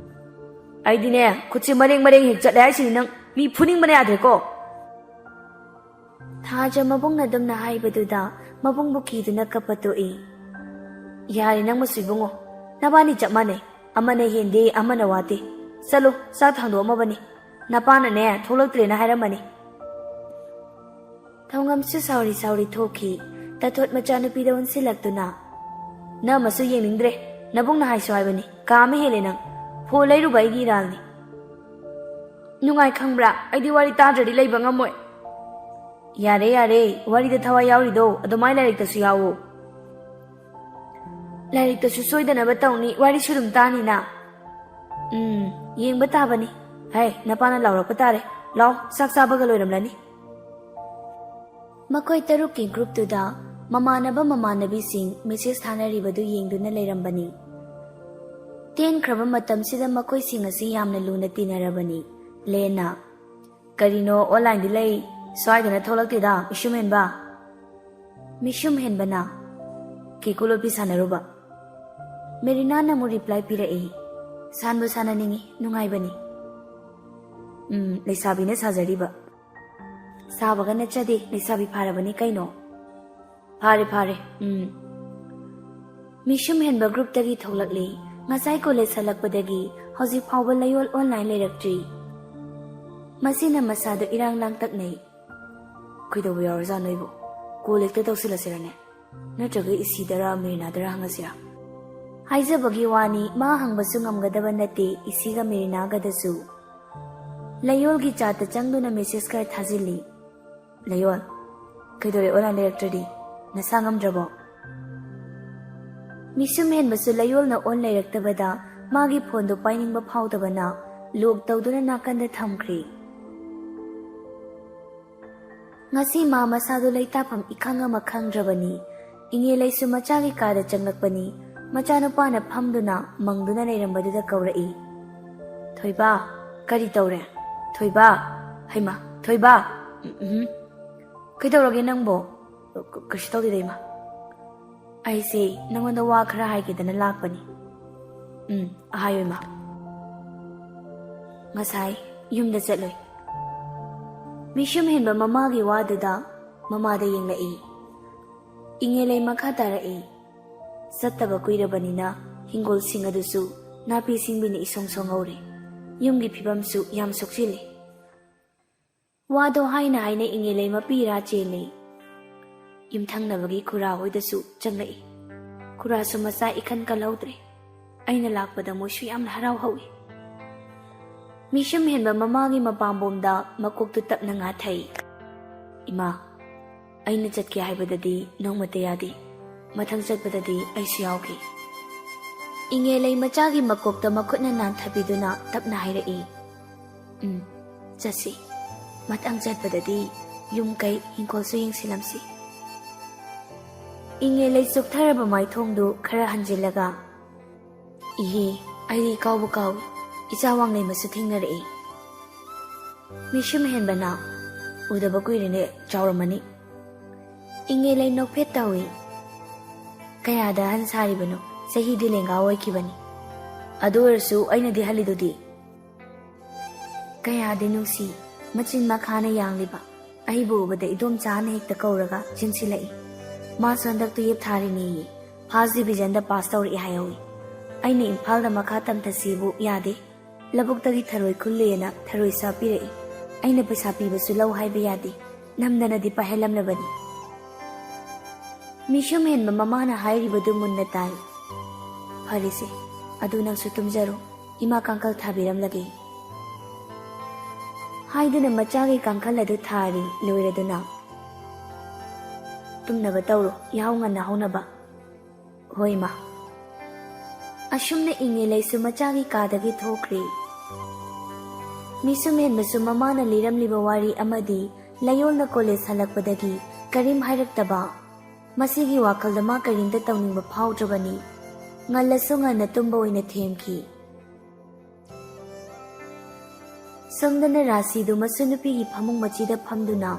ꯑꯩꯗꯤꯅꯦ, ꯈꯨꯠꯁꯦ ꯃꯔꯦꯡ ꯃꯔꯦꯡ ꯍꯦꯛ ꯆꯠꯂꯦ ꯍꯥꯏꯁꯤꯅꯤ ꯅꯪ꯫ ꯃꯤ ꯐꯨꯅꯤꯡꯕꯅ ꯌꯥꯗ꯭ꯔꯦꯀꯣ꯫" ꯊꯥꯖ ꯃꯕꯨꯡꯅ ꯑꯗꯨꯝꯅ ꯍꯥꯏꯕꯗꯨꯗ ꯃꯕꯨꯡꯕꯨ ꯀꯤꯗꯨꯅ ꯀꯞꯄ ꯇꯣꯛꯏ꯫ "ꯌꯥꯔꯦ ꯅꯪ ꯃꯁꯨ ꯏꯕꯨꯡꯉꯣ, ꯅꯕꯥꯅꯤ ꯆꯞ ꯃꯥꯟꯅꯩ, ꯑꯃꯅ ꯍꯦꯟꯗꯦ ꯑꯃꯅ ꯋꯥꯠꯇꯦ꯫ ꯆꯠꯂꯣ, ꯆꯥꯛ ꯊꯥꯡꯗꯣꯛꯑꯝꯃꯕꯅꯤ, ꯅꯄꯥꯅꯅꯦ ꯊꯣꯛꯂꯛꯇ꯭ꯔꯦꯅ ꯍꯥꯏꯔꯝꯃꯅꯤ꯫" ꯊꯧꯉꯝꯁꯨ ꯁꯥꯎꯔꯤ ꯁꯥꯎꯔꯤ ꯊꯣꯛꯈꯤ꯫ ꯇꯥꯊꯣꯠ ꯃꯆꯥꯅꯨꯄꯤꯗ ꯑꯣꯟꯁꯤꯜꯂꯛꯇꯨꯅ, "ꯅꯪ ꯑꯃꯁꯨ ꯌꯦꯡꯅꯤꯡꯗ꯭ꯔꯦ, ꯅꯕꯨꯡꯅ ꯍꯥꯏꯁꯨ ꯍꯥꯏꯕꯅꯤ, ꯀꯥ ꯑꯃ ꯍꯦꯜꯂꯦ ꯅꯪ꯫ ꯐꯣꯟ ꯂꯩꯔꯨꯕ ꯑꯩꯒꯤ ꯏꯔꯥꯜꯅꯤ꯫" ꯅꯨꯡꯉꯥꯏ ꯈꯪꯕ꯭ꯔꯥ? ꯑꯩꯗꯤ ꯋꯥꯔꯤ ꯇꯥꯗ꯭ꯔꯗꯤ ꯂꯩꯕ ꯉꯝꯃꯣꯏ꯫ ꯌꯥꯔꯦ, ꯌꯥꯔꯦ, ꯋꯥꯔꯤꯗ ꯊꯋꯥꯏ ꯌꯥꯎꯔꯤꯗꯣ ꯑꯗꯨꯃꯥꯏ ꯂꯥꯏꯔꯤꯛꯇꯁꯨ ꯌꯥꯎꯋꯣ꯫ ꯂꯥꯏꯔꯤꯛꯇꯁꯨ ꯁꯣꯏꯗꯅꯕ ꯇꯧꯅꯤ, ꯋꯥꯔꯤꯁꯨ ꯑꯗꯨꯝ ꯇꯥꯅꯤꯅ꯫ ꯎꯝ, ꯌꯦꯡꯕ ꯇꯥꯕꯅꯤ꯫ ꯍꯩ, ꯅꯄꯥꯅ ꯂꯥꯎꯔꯛꯄ ꯇꯥꯔꯦ꯫ ꯂꯥꯎ, ꯆꯥꯛ ꯆꯥꯕꯒ ꯂꯣꯏꯔꯝꯂꯅꯤ꯫ ꯃꯈꯣꯏ ꯇꯔꯨꯛꯀꯤ ꯒ꯭ꯔꯨꯞꯇꯨꯗ ꯃꯃꯥꯟꯅꯕ ꯃꯃꯥꯟꯅꯕꯤꯁꯤꯡ ꯃꯦꯁꯦꯖ ꯊꯥꯅꯔꯤꯕꯗꯨ ꯌꯦꯡꯗꯨꯅ ꯂꯩꯔꯝꯕꯅꯤ꯫ ꯇꯦꯟꯈ꯭ꯔꯕ ꯃꯇꯝꯁꯤꯗ ꯃꯈꯣꯏꯁꯤꯡ ꯑꯁꯤ ꯌꯥꯝꯅ ꯂꯨꯅ ꯇꯤꯟꯅꯔꯕꯅꯤ꯫ ꯂꯦꯟꯅ, "ꯀꯔꯤꯅꯣ, ꯑꯣꯟꯂꯥꯏꯟꯗꯤ ꯂꯩ, ꯁ꯭ꯋꯥꯏꯗꯅ ꯊꯣꯛꯂꯛꯇꯦꯗ, ꯃꯤꯁꯨꯝ ꯍꯦꯟꯕ?" ꯃꯤꯁꯨꯝ ꯍꯦꯟꯕꯅ, "ꯀꯦꯀꯨ ꯂꯣꯠꯄꯤ ꯁꯥꯟꯅꯔꯨꯕ꯫ ꯃꯦꯔꯤꯅꯥꯅ ꯑꯃꯨꯛ ꯔꯤꯄ꯭ꯂꯥꯏ ꯄꯤꯔꯛꯏ, "ꯁꯥꯟꯕꯨ ꯁꯥꯟꯅꯅꯤꯡꯉꯤ, ꯅꯨꯡꯉꯥꯏꯕꯅꯤ꯫" ꯎꯝ, ꯂꯩꯁꯥꯕꯤꯅ ꯁꯥꯖꯔꯤꯕ꯫ ꯁꯥꯕꯒ ꯅꯠꯆꯗꯦ, ꯂꯩꯁꯥꯕꯤ ꯐꯥꯔꯕꯅꯤ ꯀꯩꯅꯣ꯫ ꯐꯥꯔꯦ, ꯐꯥꯔꯦ, ꯎꯝ꯫ ꯃꯤꯁꯨꯝ ꯍꯦꯟꯕ ꯒ꯭ꯔꯨꯞꯇꯒꯤ ꯊꯣꯛꯂꯛꯂꯤ꯫ ꯉꯁꯥꯏ ꯀꯣꯂꯦꯖ ꯍꯜꯂꯛꯄꯗꯒꯤ ꯍꯧꯖꯤꯛ ꯐꯥꯎꯕ ꯂꯌꯣꯜ ꯑꯣꯟꯂꯥꯏꯟ ꯂꯩꯔꯛꯇ꯭ꯔꯤ꯫ ꯃꯁꯤꯅ ꯃꯁꯥꯗ ꯏꯔꯥꯡ ꯂꯥꯡꯇꯛꯅꯩ꯫ ꯀꯩꯗꯧꯕ ꯌꯥꯎꯔꯖꯥꯠꯅꯣ ꯑꯩꯕꯨ? ꯀꯣꯜ ꯍꯦꯛꯇ ꯇꯧꯁꯤꯜꯂꯁꯤꯔꯅꯦ? ꯅꯠꯇ꯭ꯔꯒ ꯏꯁꯤꯗꯔ ꯃꯦꯔꯤꯅꯥꯗꯔ ꯍꯪꯉꯁꯤꯔꯥ? ꯍꯥꯏꯖꯕꯒꯤ ꯋꯥꯅꯤ, ꯃꯥ ꯍꯪꯕꯁꯨ ꯉꯝꯒꯗꯕ ꯅꯠꯇꯦ ꯏꯁꯤꯒ ꯃꯦꯔꯤꯅꯥꯒꯗꯁꯨ꯫ ꯂꯌꯣꯜꯒꯤ ꯆꯥꯠꯇ ꯆꯪꯗꯨꯅ ꯃꯦꯁꯦꯖ ꯈꯔ ꯊꯥꯖꯤꯜꯂꯤ꯫ "ꯂꯌꯣꯜ, ꯀꯩꯗꯧꯔꯦ ꯑꯣꯟꯂꯥꯏꯟ ꯂꯩꯔꯛꯇ꯭ꯔꯗꯤ? ꯅꯁꯥ ꯉꯝꯗ꯭ꯔꯕꯣ?" ꯃꯤꯁꯨꯝ ꯍꯦꯟꯕꯁꯨ ꯂꯌꯣꯜꯅ ꯑꯣꯟ ꯂꯩꯔꯛꯇꯕꯗ ꯃꯥꯒꯤ ꯐꯣꯟꯗꯨ ꯄꯥꯏꯅꯤꯡꯕ ꯐꯥꯎꯗꯕꯅ ꯂꯣꯛ ꯇꯧꯗꯨꯅ ꯅꯥꯀꯟꯗ ꯊꯝꯈ꯭ꯔꯦ꯫ ꯉꯁꯤ ꯃꯥ ꯃꯁꯥꯗꯨ ꯂꯩꯇꯥꯐꯝ ꯏꯈꯪ ꯑꯃ ꯈꯪꯗ꯭ꯔꯕꯅꯤ꯫ ꯏꯉꯦꯂꯩꯁꯨ ꯃꯆꯥꯒꯤ ꯀꯥꯗ ꯆꯪꯂꯛꯄꯅꯤ꯫ ꯃꯆꯥꯅꯨꯄꯥꯅ ꯐꯝꯗꯨꯅ ꯃꯪꯗꯨꯅ ꯂꯩꯔꯝꯕꯗꯨꯗ ꯀꯧꯔꯛꯏ, "ꯊꯣꯏꯕ, ꯀꯔꯤ ꯇꯧꯔꯦ? ꯊꯣꯏꯕ, ꯍꯩꯃꯥ, ꯊꯣꯏꯕ!" "ꯎꯝ, ꯎꯝ꯫ ꯀꯩꯗꯧꯔꯒꯦ ꯅꯪꯕꯣ?" "ꯀ-, ꯀꯩꯁꯨ ꯇꯧꯗꯦꯗ, ꯏꯃꯥ꯫ ꯑꯩꯁꯦ ꯅꯪꯉꯣꯟꯗ ꯋꯥ ꯈꯔ ꯍꯥꯏꯒꯦꯗꯅ ꯂꯥꯛꯄꯅꯤ꯫" "ꯎꯝ, ꯍꯥꯏꯌꯨ, ꯏꯃꯥ꯫" ꯉꯁꯥꯏ ꯌꯨꯝꯗ ꯆꯠꯂꯨꯏ꯫ ꯃꯤꯁꯨꯝ ꯍꯦꯟꯕ ꯃꯃꯥꯒꯤ ꯋꯥꯗꯨꯗ ꯃꯃꯥꯗ ꯌꯦꯡꯂꯛꯏ꯫ ꯏꯉꯦꯂꯩ ꯃꯈꯥ ꯇꯥꯔꯛꯏ, "ꯆꯠꯇꯕ ꯀꯨꯏꯔꯕꯅꯤꯅ ꯍꯤꯡꯒꯣꯜꯁꯤꯡ ꯑꯗꯨꯁꯨ ꯅꯥꯄꯤ ꯁꯤꯡꯕꯤꯅ ꯏꯁꯣꯡ ꯁꯣꯡꯍꯧꯔꯦ꯫ ꯌꯨꯝꯒꯤ ꯐꯤꯕꯝꯁꯨ ꯌꯥꯝ ꯁꯣꯛꯆꯤꯜꯂꯦ꯫" ꯋꯥꯗꯣ ꯍꯥꯏꯅ ꯍꯥꯏꯅ ꯏꯉꯦꯂꯩ ꯃꯄꯤ ꯏꯔꯥ ꯆꯦꯜꯂꯤ꯫ ꯌꯨꯝꯊꯪꯅꯕꯒꯤ ꯈꯨꯔꯥ ꯍꯣꯏꯗꯁꯨ ꯆꯪꯂꯛꯏ꯫ ꯈꯨꯔꯥꯁꯨ ꯃꯆꯥ ꯏꯈꯟ ꯀꯜꯍꯧꯗ꯭ꯔꯦ꯫ ꯑꯩꯅ ꯂꯥꯛꯄꯗ ꯃꯣꯏꯁꯨ ꯌꯥꯝꯅ ꯍꯔꯥꯎ ꯍꯧꯏ꯫ ꯃꯤꯁꯨꯝ ꯍꯦꯟꯕ ꯃꯃꯥꯒꯤ ꯃꯄꯥꯝꯕꯣꯝꯗ ꯃꯀꯣꯛꯇꯨ ꯇꯞꯅ ꯉꯥꯊꯩ꯫ "ꯏꯃꯥ, ꯑꯩꯅ ꯆꯠꯀꯦ ꯍꯥꯏꯕꯗꯗꯤ ꯅꯣꯡꯃꯇ ꯌꯥꯗꯦ꯫ ꯃꯊꯪ ꯆꯠꯄꯗꯗꯤ ꯑꯩꯁꯨ ꯌꯥꯎꯒꯦ꯫" ꯏꯉꯦꯂꯩ ꯃꯆꯥꯒꯤ ꯃꯀꯣꯛꯇ ꯃꯈꯨꯠꯅ ꯅꯥꯟꯊꯕꯤꯗꯨꯅ ꯇꯞꯅ ꯍꯥꯏꯔꯛꯏ꯫ "ꯎꯝ, ꯆꯠꯁꯤ꯫ ꯃꯊꯪ ꯆꯠꯄꯗꯗꯤ ꯌꯨꯝ ꯀꯩ ꯏꯪꯈꯣꯜꯁꯨ ꯌꯦꯡꯁꯤꯜꯂꯝꯁꯤ꯫" ꯏꯉꯦꯂꯩ ꯆꯨꯞꯊꯔꯕ ꯃꯥꯏꯊꯣꯡꯗꯨ ꯈꯔ ꯍꯟꯖꯤꯜꯂꯒ, "ꯏꯍꯦ, ꯑꯩꯗꯤ ꯀꯥꯎꯕ ꯀꯥꯎꯏ꯫ ꯏꯆꯥ ꯋꯥꯡꯂꯩꯃꯁꯨ ꯊꯦꯡꯅꯔꯛꯏ꯫" ꯃꯤꯁꯨꯝ ꯍꯦꯟꯕꯅ, "ꯎꯗꯕ ꯀꯨꯏꯔꯦꯅꯦ, ꯆꯥꯎꯔꯝꯃꯅꯤ꯫" ꯏꯉꯦꯂꯩ ꯅꯣꯛꯐꯦꯠ ꯇꯧꯏ꯫ "ꯀꯌꯥꯗ ꯑꯍꯟ ꯁꯥꯔꯤꯕꯅꯣ? ꯆꯍꯤꯗꯤ ꯂꯦꯡꯒꯥ ꯑꯣꯏꯈꯤꯕꯅꯤ꯫ ꯑꯗꯨ ꯑꯣꯏꯔꯁꯨ ꯑꯩꯅꯗꯤ ꯍꯜꯂꯤꯗꯨꯗꯤ꯫" ꯀꯌꯥꯗꯤ ꯅꯨꯡꯁꯤ, ꯃꯆꯤꯟ ꯃꯈꯥꯅ ꯌꯥꯡꯂꯤꯕ꯫ ꯑꯩꯕꯨ ꯎꯕꯗ ꯏꯗꯣꯝꯆꯥꯅ ꯍꯦꯛꯇ ꯀꯧꯔꯒ ꯆꯦꯟꯁꯤꯜꯂꯛꯏ꯫ ꯃꯥꯁꯨ ꯍꯟꯗꯛ ꯇꯨꯌꯦꯞ ꯊꯥꯔꯤꯅꯦꯌꯦ꯫ ꯐꯥꯔꯁ ꯗꯤꯕꯤꯖꯟꯗ ꯄꯥꯁ ꯇꯧꯔꯛꯑꯦ ꯍꯥꯏꯍꯧꯏ꯫ ꯑꯩꯅ ꯏꯝꯐꯥꯜꯗ ꯃꯈꯥ ꯇꯝꯊꯁꯤꯕꯨ ꯌꯥꯗꯦ꯫ ꯂꯧꯕꯨꯛꯇꯒꯤ ꯊꯔꯣꯏ ꯈꯨꯜꯂꯦꯅ ꯊꯔꯣꯏ ꯁꯥ ꯄꯤꯔꯛꯏ꯫ ꯑꯩꯅ ꯄꯩꯁꯥ ꯄꯤꯕꯁꯨ ꯂꯧ ꯍꯥꯏꯕ ꯌꯥꯗꯦ꯫ ꯅꯝꯗꯅꯗꯤ ꯄꯥꯏꯍꯜꯂꯝꯂꯕꯅꯤ꯫ ꯃꯤꯁꯨꯝ ꯍꯦꯟꯕ ꯃꯃꯥꯅ ꯍꯥꯏꯔꯤꯕꯗꯨ ꯃꯨꯟꯅ ꯇꯥꯏ꯫ "ꯐꯔꯦꯁꯦ, ꯑꯗꯨ ꯅꯪꯁꯨ ꯇꯨꯝꯖꯔꯣ꯫ ꯏꯃꯥ ꯀꯥꯡꯈꯜ ꯊꯥꯕꯤꯔꯝꯂꯒꯦ꯫" ꯍꯥꯏꯗꯨꯅ ꯃꯆꯥꯒꯤ ꯀꯥꯡꯈꯜ ꯑꯗꯨ ꯊꯥꯔꯤ꯫ ꯂꯣꯏꯔꯗꯨꯅ, "ꯇꯨꯝꯅꯕ ꯇꯧꯔꯣ, ꯌꯥꯍꯧ ꯉꯟꯅ ꯍꯧꯅꯕ꯫" "ꯍꯣꯏ, ꯏꯃꯥ꯫" ꯑꯁꯨꯝꯅ ꯏꯉꯦꯂꯩꯁꯨ ꯃꯆꯥꯒꯤ ꯀꯥꯗꯒꯤ ꯊꯣꯛꯈ꯭ꯔꯦ꯫ ꯃꯤꯁꯨꯝ ꯍꯦꯟꯕꯁꯨ ꯃꯃꯥꯅ ꯂꯤꯔꯝꯂꯤꯕ ꯋꯥꯔꯤ ꯑꯃꯗꯤ ꯂꯌꯣꯜꯅ ꯀꯣꯂꯦꯖ ꯍꯜꯂꯛꯄꯗꯒꯤ ꯀꯔꯤꯝ ꯍꯥꯏꯔꯛꯇꯕ, ꯃꯁꯤꯒꯤ ꯋꯥꯈꯜꯗ ꯃꯥ ꯀꯔꯤꯝꯇ ꯇꯧꯅꯤꯡꯕ ꯐꯥꯎꯗ꯭ꯔꯕꯅꯤ꯫ ꯉꯜꯂꯁꯨ ꯉꯟꯅ ꯇꯨꯝꯕ ꯑꯣꯏꯅ ꯊꯦꯝꯈꯤ꯫ ꯁꯣꯝꯗꯅ ꯔꯥꯁꯤꯗꯨ ꯃꯁꯨ ꯅꯨꯄꯤꯒꯤ ꯐꯃꯨꯡ ꯃꯆꯤꯗ ꯐꯝꯗꯨꯅ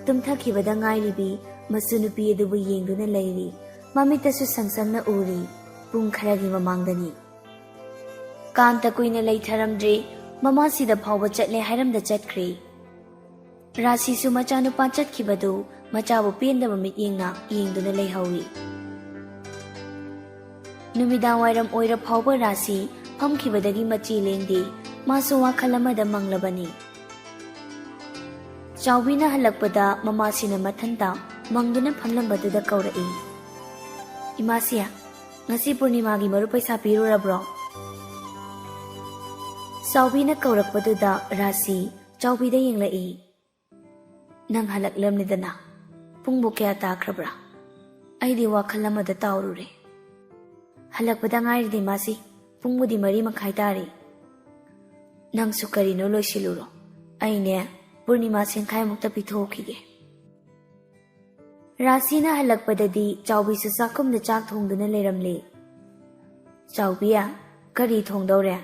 ꯇꯨꯝꯊꯈꯤꯕꯗ ꯉꯥꯏꯔꯤꯕꯤ ꯃꯁꯨ ꯅꯨꯄꯤ ꯑꯗꯨꯕꯨ ꯌꯦꯡꯗꯨꯅ ꯂꯩꯔꯤ꯫ ꯃꯃꯤꯠꯇꯁꯨ ꯁꯪꯁꯪꯅ ꯎꯔꯤ꯫ ꯄꯨꯡ ꯈꯔꯒꯤ ꯃꯃꯥꯡꯗꯅꯤ꯫ ꯀꯥꯟꯇ ꯀꯨꯏꯅ ꯂꯩꯊꯔꯝꯗ꯭ꯔꯦ꯫ ꯃꯃꯥꯁꯤꯗ ꯐꯥꯎꯕ ꯆꯠꯂꯦ ꯍꯥꯏꯔꯝꯗ ꯆꯠꯈ꯭ꯔꯦ꯫ ꯔꯥꯁꯤꯁꯨ ꯃꯆꯥꯅꯨꯄꯥ ꯆꯠꯈꯤꯕꯗꯨ ꯃꯆꯥꯕꯨ ꯄꯦꯟꯗꯕ ꯃꯤꯠꯌꯦꯡꯅ ꯌꯦꯡꯗꯨꯅ ꯂꯩꯍꯧꯏ꯫ ꯅꯨꯃꯤꯗꯥꯡ ꯋꯥꯏꯔꯝ ꯑꯣꯏꯔ ꯐꯥꯎꯕ ꯔꯥꯁꯤ ꯐꯝꯈꯤꯕꯗꯒꯤ ꯃꯆꯤ ꯂꯦꯡꯗꯦ꯫ ꯃꯥꯁꯨ ꯋꯥꯈꯜ ꯑꯃꯗ ꯃꯪꯂꯕꯅꯤ꯫ ꯆꯥꯎꯕꯤꯅ ꯍꯜꯂꯛꯄꯗ ꯃꯃꯥꯁꯤꯅ ꯃꯊꯟꯇ ꯃꯪꯗꯨꯅ ꯐꯝꯂꯝꯕꯗꯨꯗ ꯀꯧꯔꯛꯏ, "ꯏꯃꯥꯁꯤ, ꯉꯁꯤ ꯄꯨꯔꯅꯤꯃꯥꯒꯤ ꯃꯔꯨꯞ ꯄꯩꯁꯥ ꯄꯤꯔꯨꯔꯕ꯭ꯔꯣ?" ꯆꯥꯎꯕꯤꯅ ꯀꯧꯔꯛꯄꯗꯨꯗ ꯔꯥꯁꯤ ꯆꯥꯎꯕꯤꯗ ꯌꯦꯡꯂꯛꯏ꯫ "ꯅꯪ ꯍꯜꯂꯛꯂꯝꯂꯦꯗꯅ꯫ ꯄꯨꯡꯕꯨ ꯀꯌꯥ ꯇꯥꯈ꯭ꯔꯕ꯭ꯔꯥ? ꯑꯩꯗꯤ ꯋꯥꯈꯜ ꯑꯃꯗ ꯇꯥꯎꯔꯨꯔꯦ꯫" "ꯍꯜꯂꯛꯄꯗ ꯉꯥꯏꯔꯤꯗꯤ ꯃꯥꯁꯤ꯫ ꯄꯨꯡꯕꯨꯗꯤ ꯃꯔꯤ ꯃꯈꯥꯏ ꯇꯥꯔꯦ꯫" "ꯅꯪꯁꯨ ꯀꯔꯤꯅꯣ ꯂꯣꯏꯁꯤꯜꯂꯨꯔꯣ꯫ ꯑꯩꯅꯦ, ꯄꯨꯔꯅꯤꯃꯥ ꯁꯦꯡꯈꯥꯏꯃꯨꯛꯇ ꯄꯤꯊꯣꯛꯈꯤꯒꯦ꯫" ꯔꯥꯁꯤꯅ ꯍꯜꯂꯛꯄꯗꯗꯤ ꯆꯥꯎꯕꯤꯁꯨ ꯆꯥꯛꯈꯨꯝꯗ ꯆꯥꯛ ꯊꯣꯡꯗꯨꯅ ꯂꯩꯔꯝꯂꯦ꯫ "ꯆꯥꯎꯕꯤ, ꯀꯔꯤ ꯊꯣꯡꯗꯧꯔꯦ?"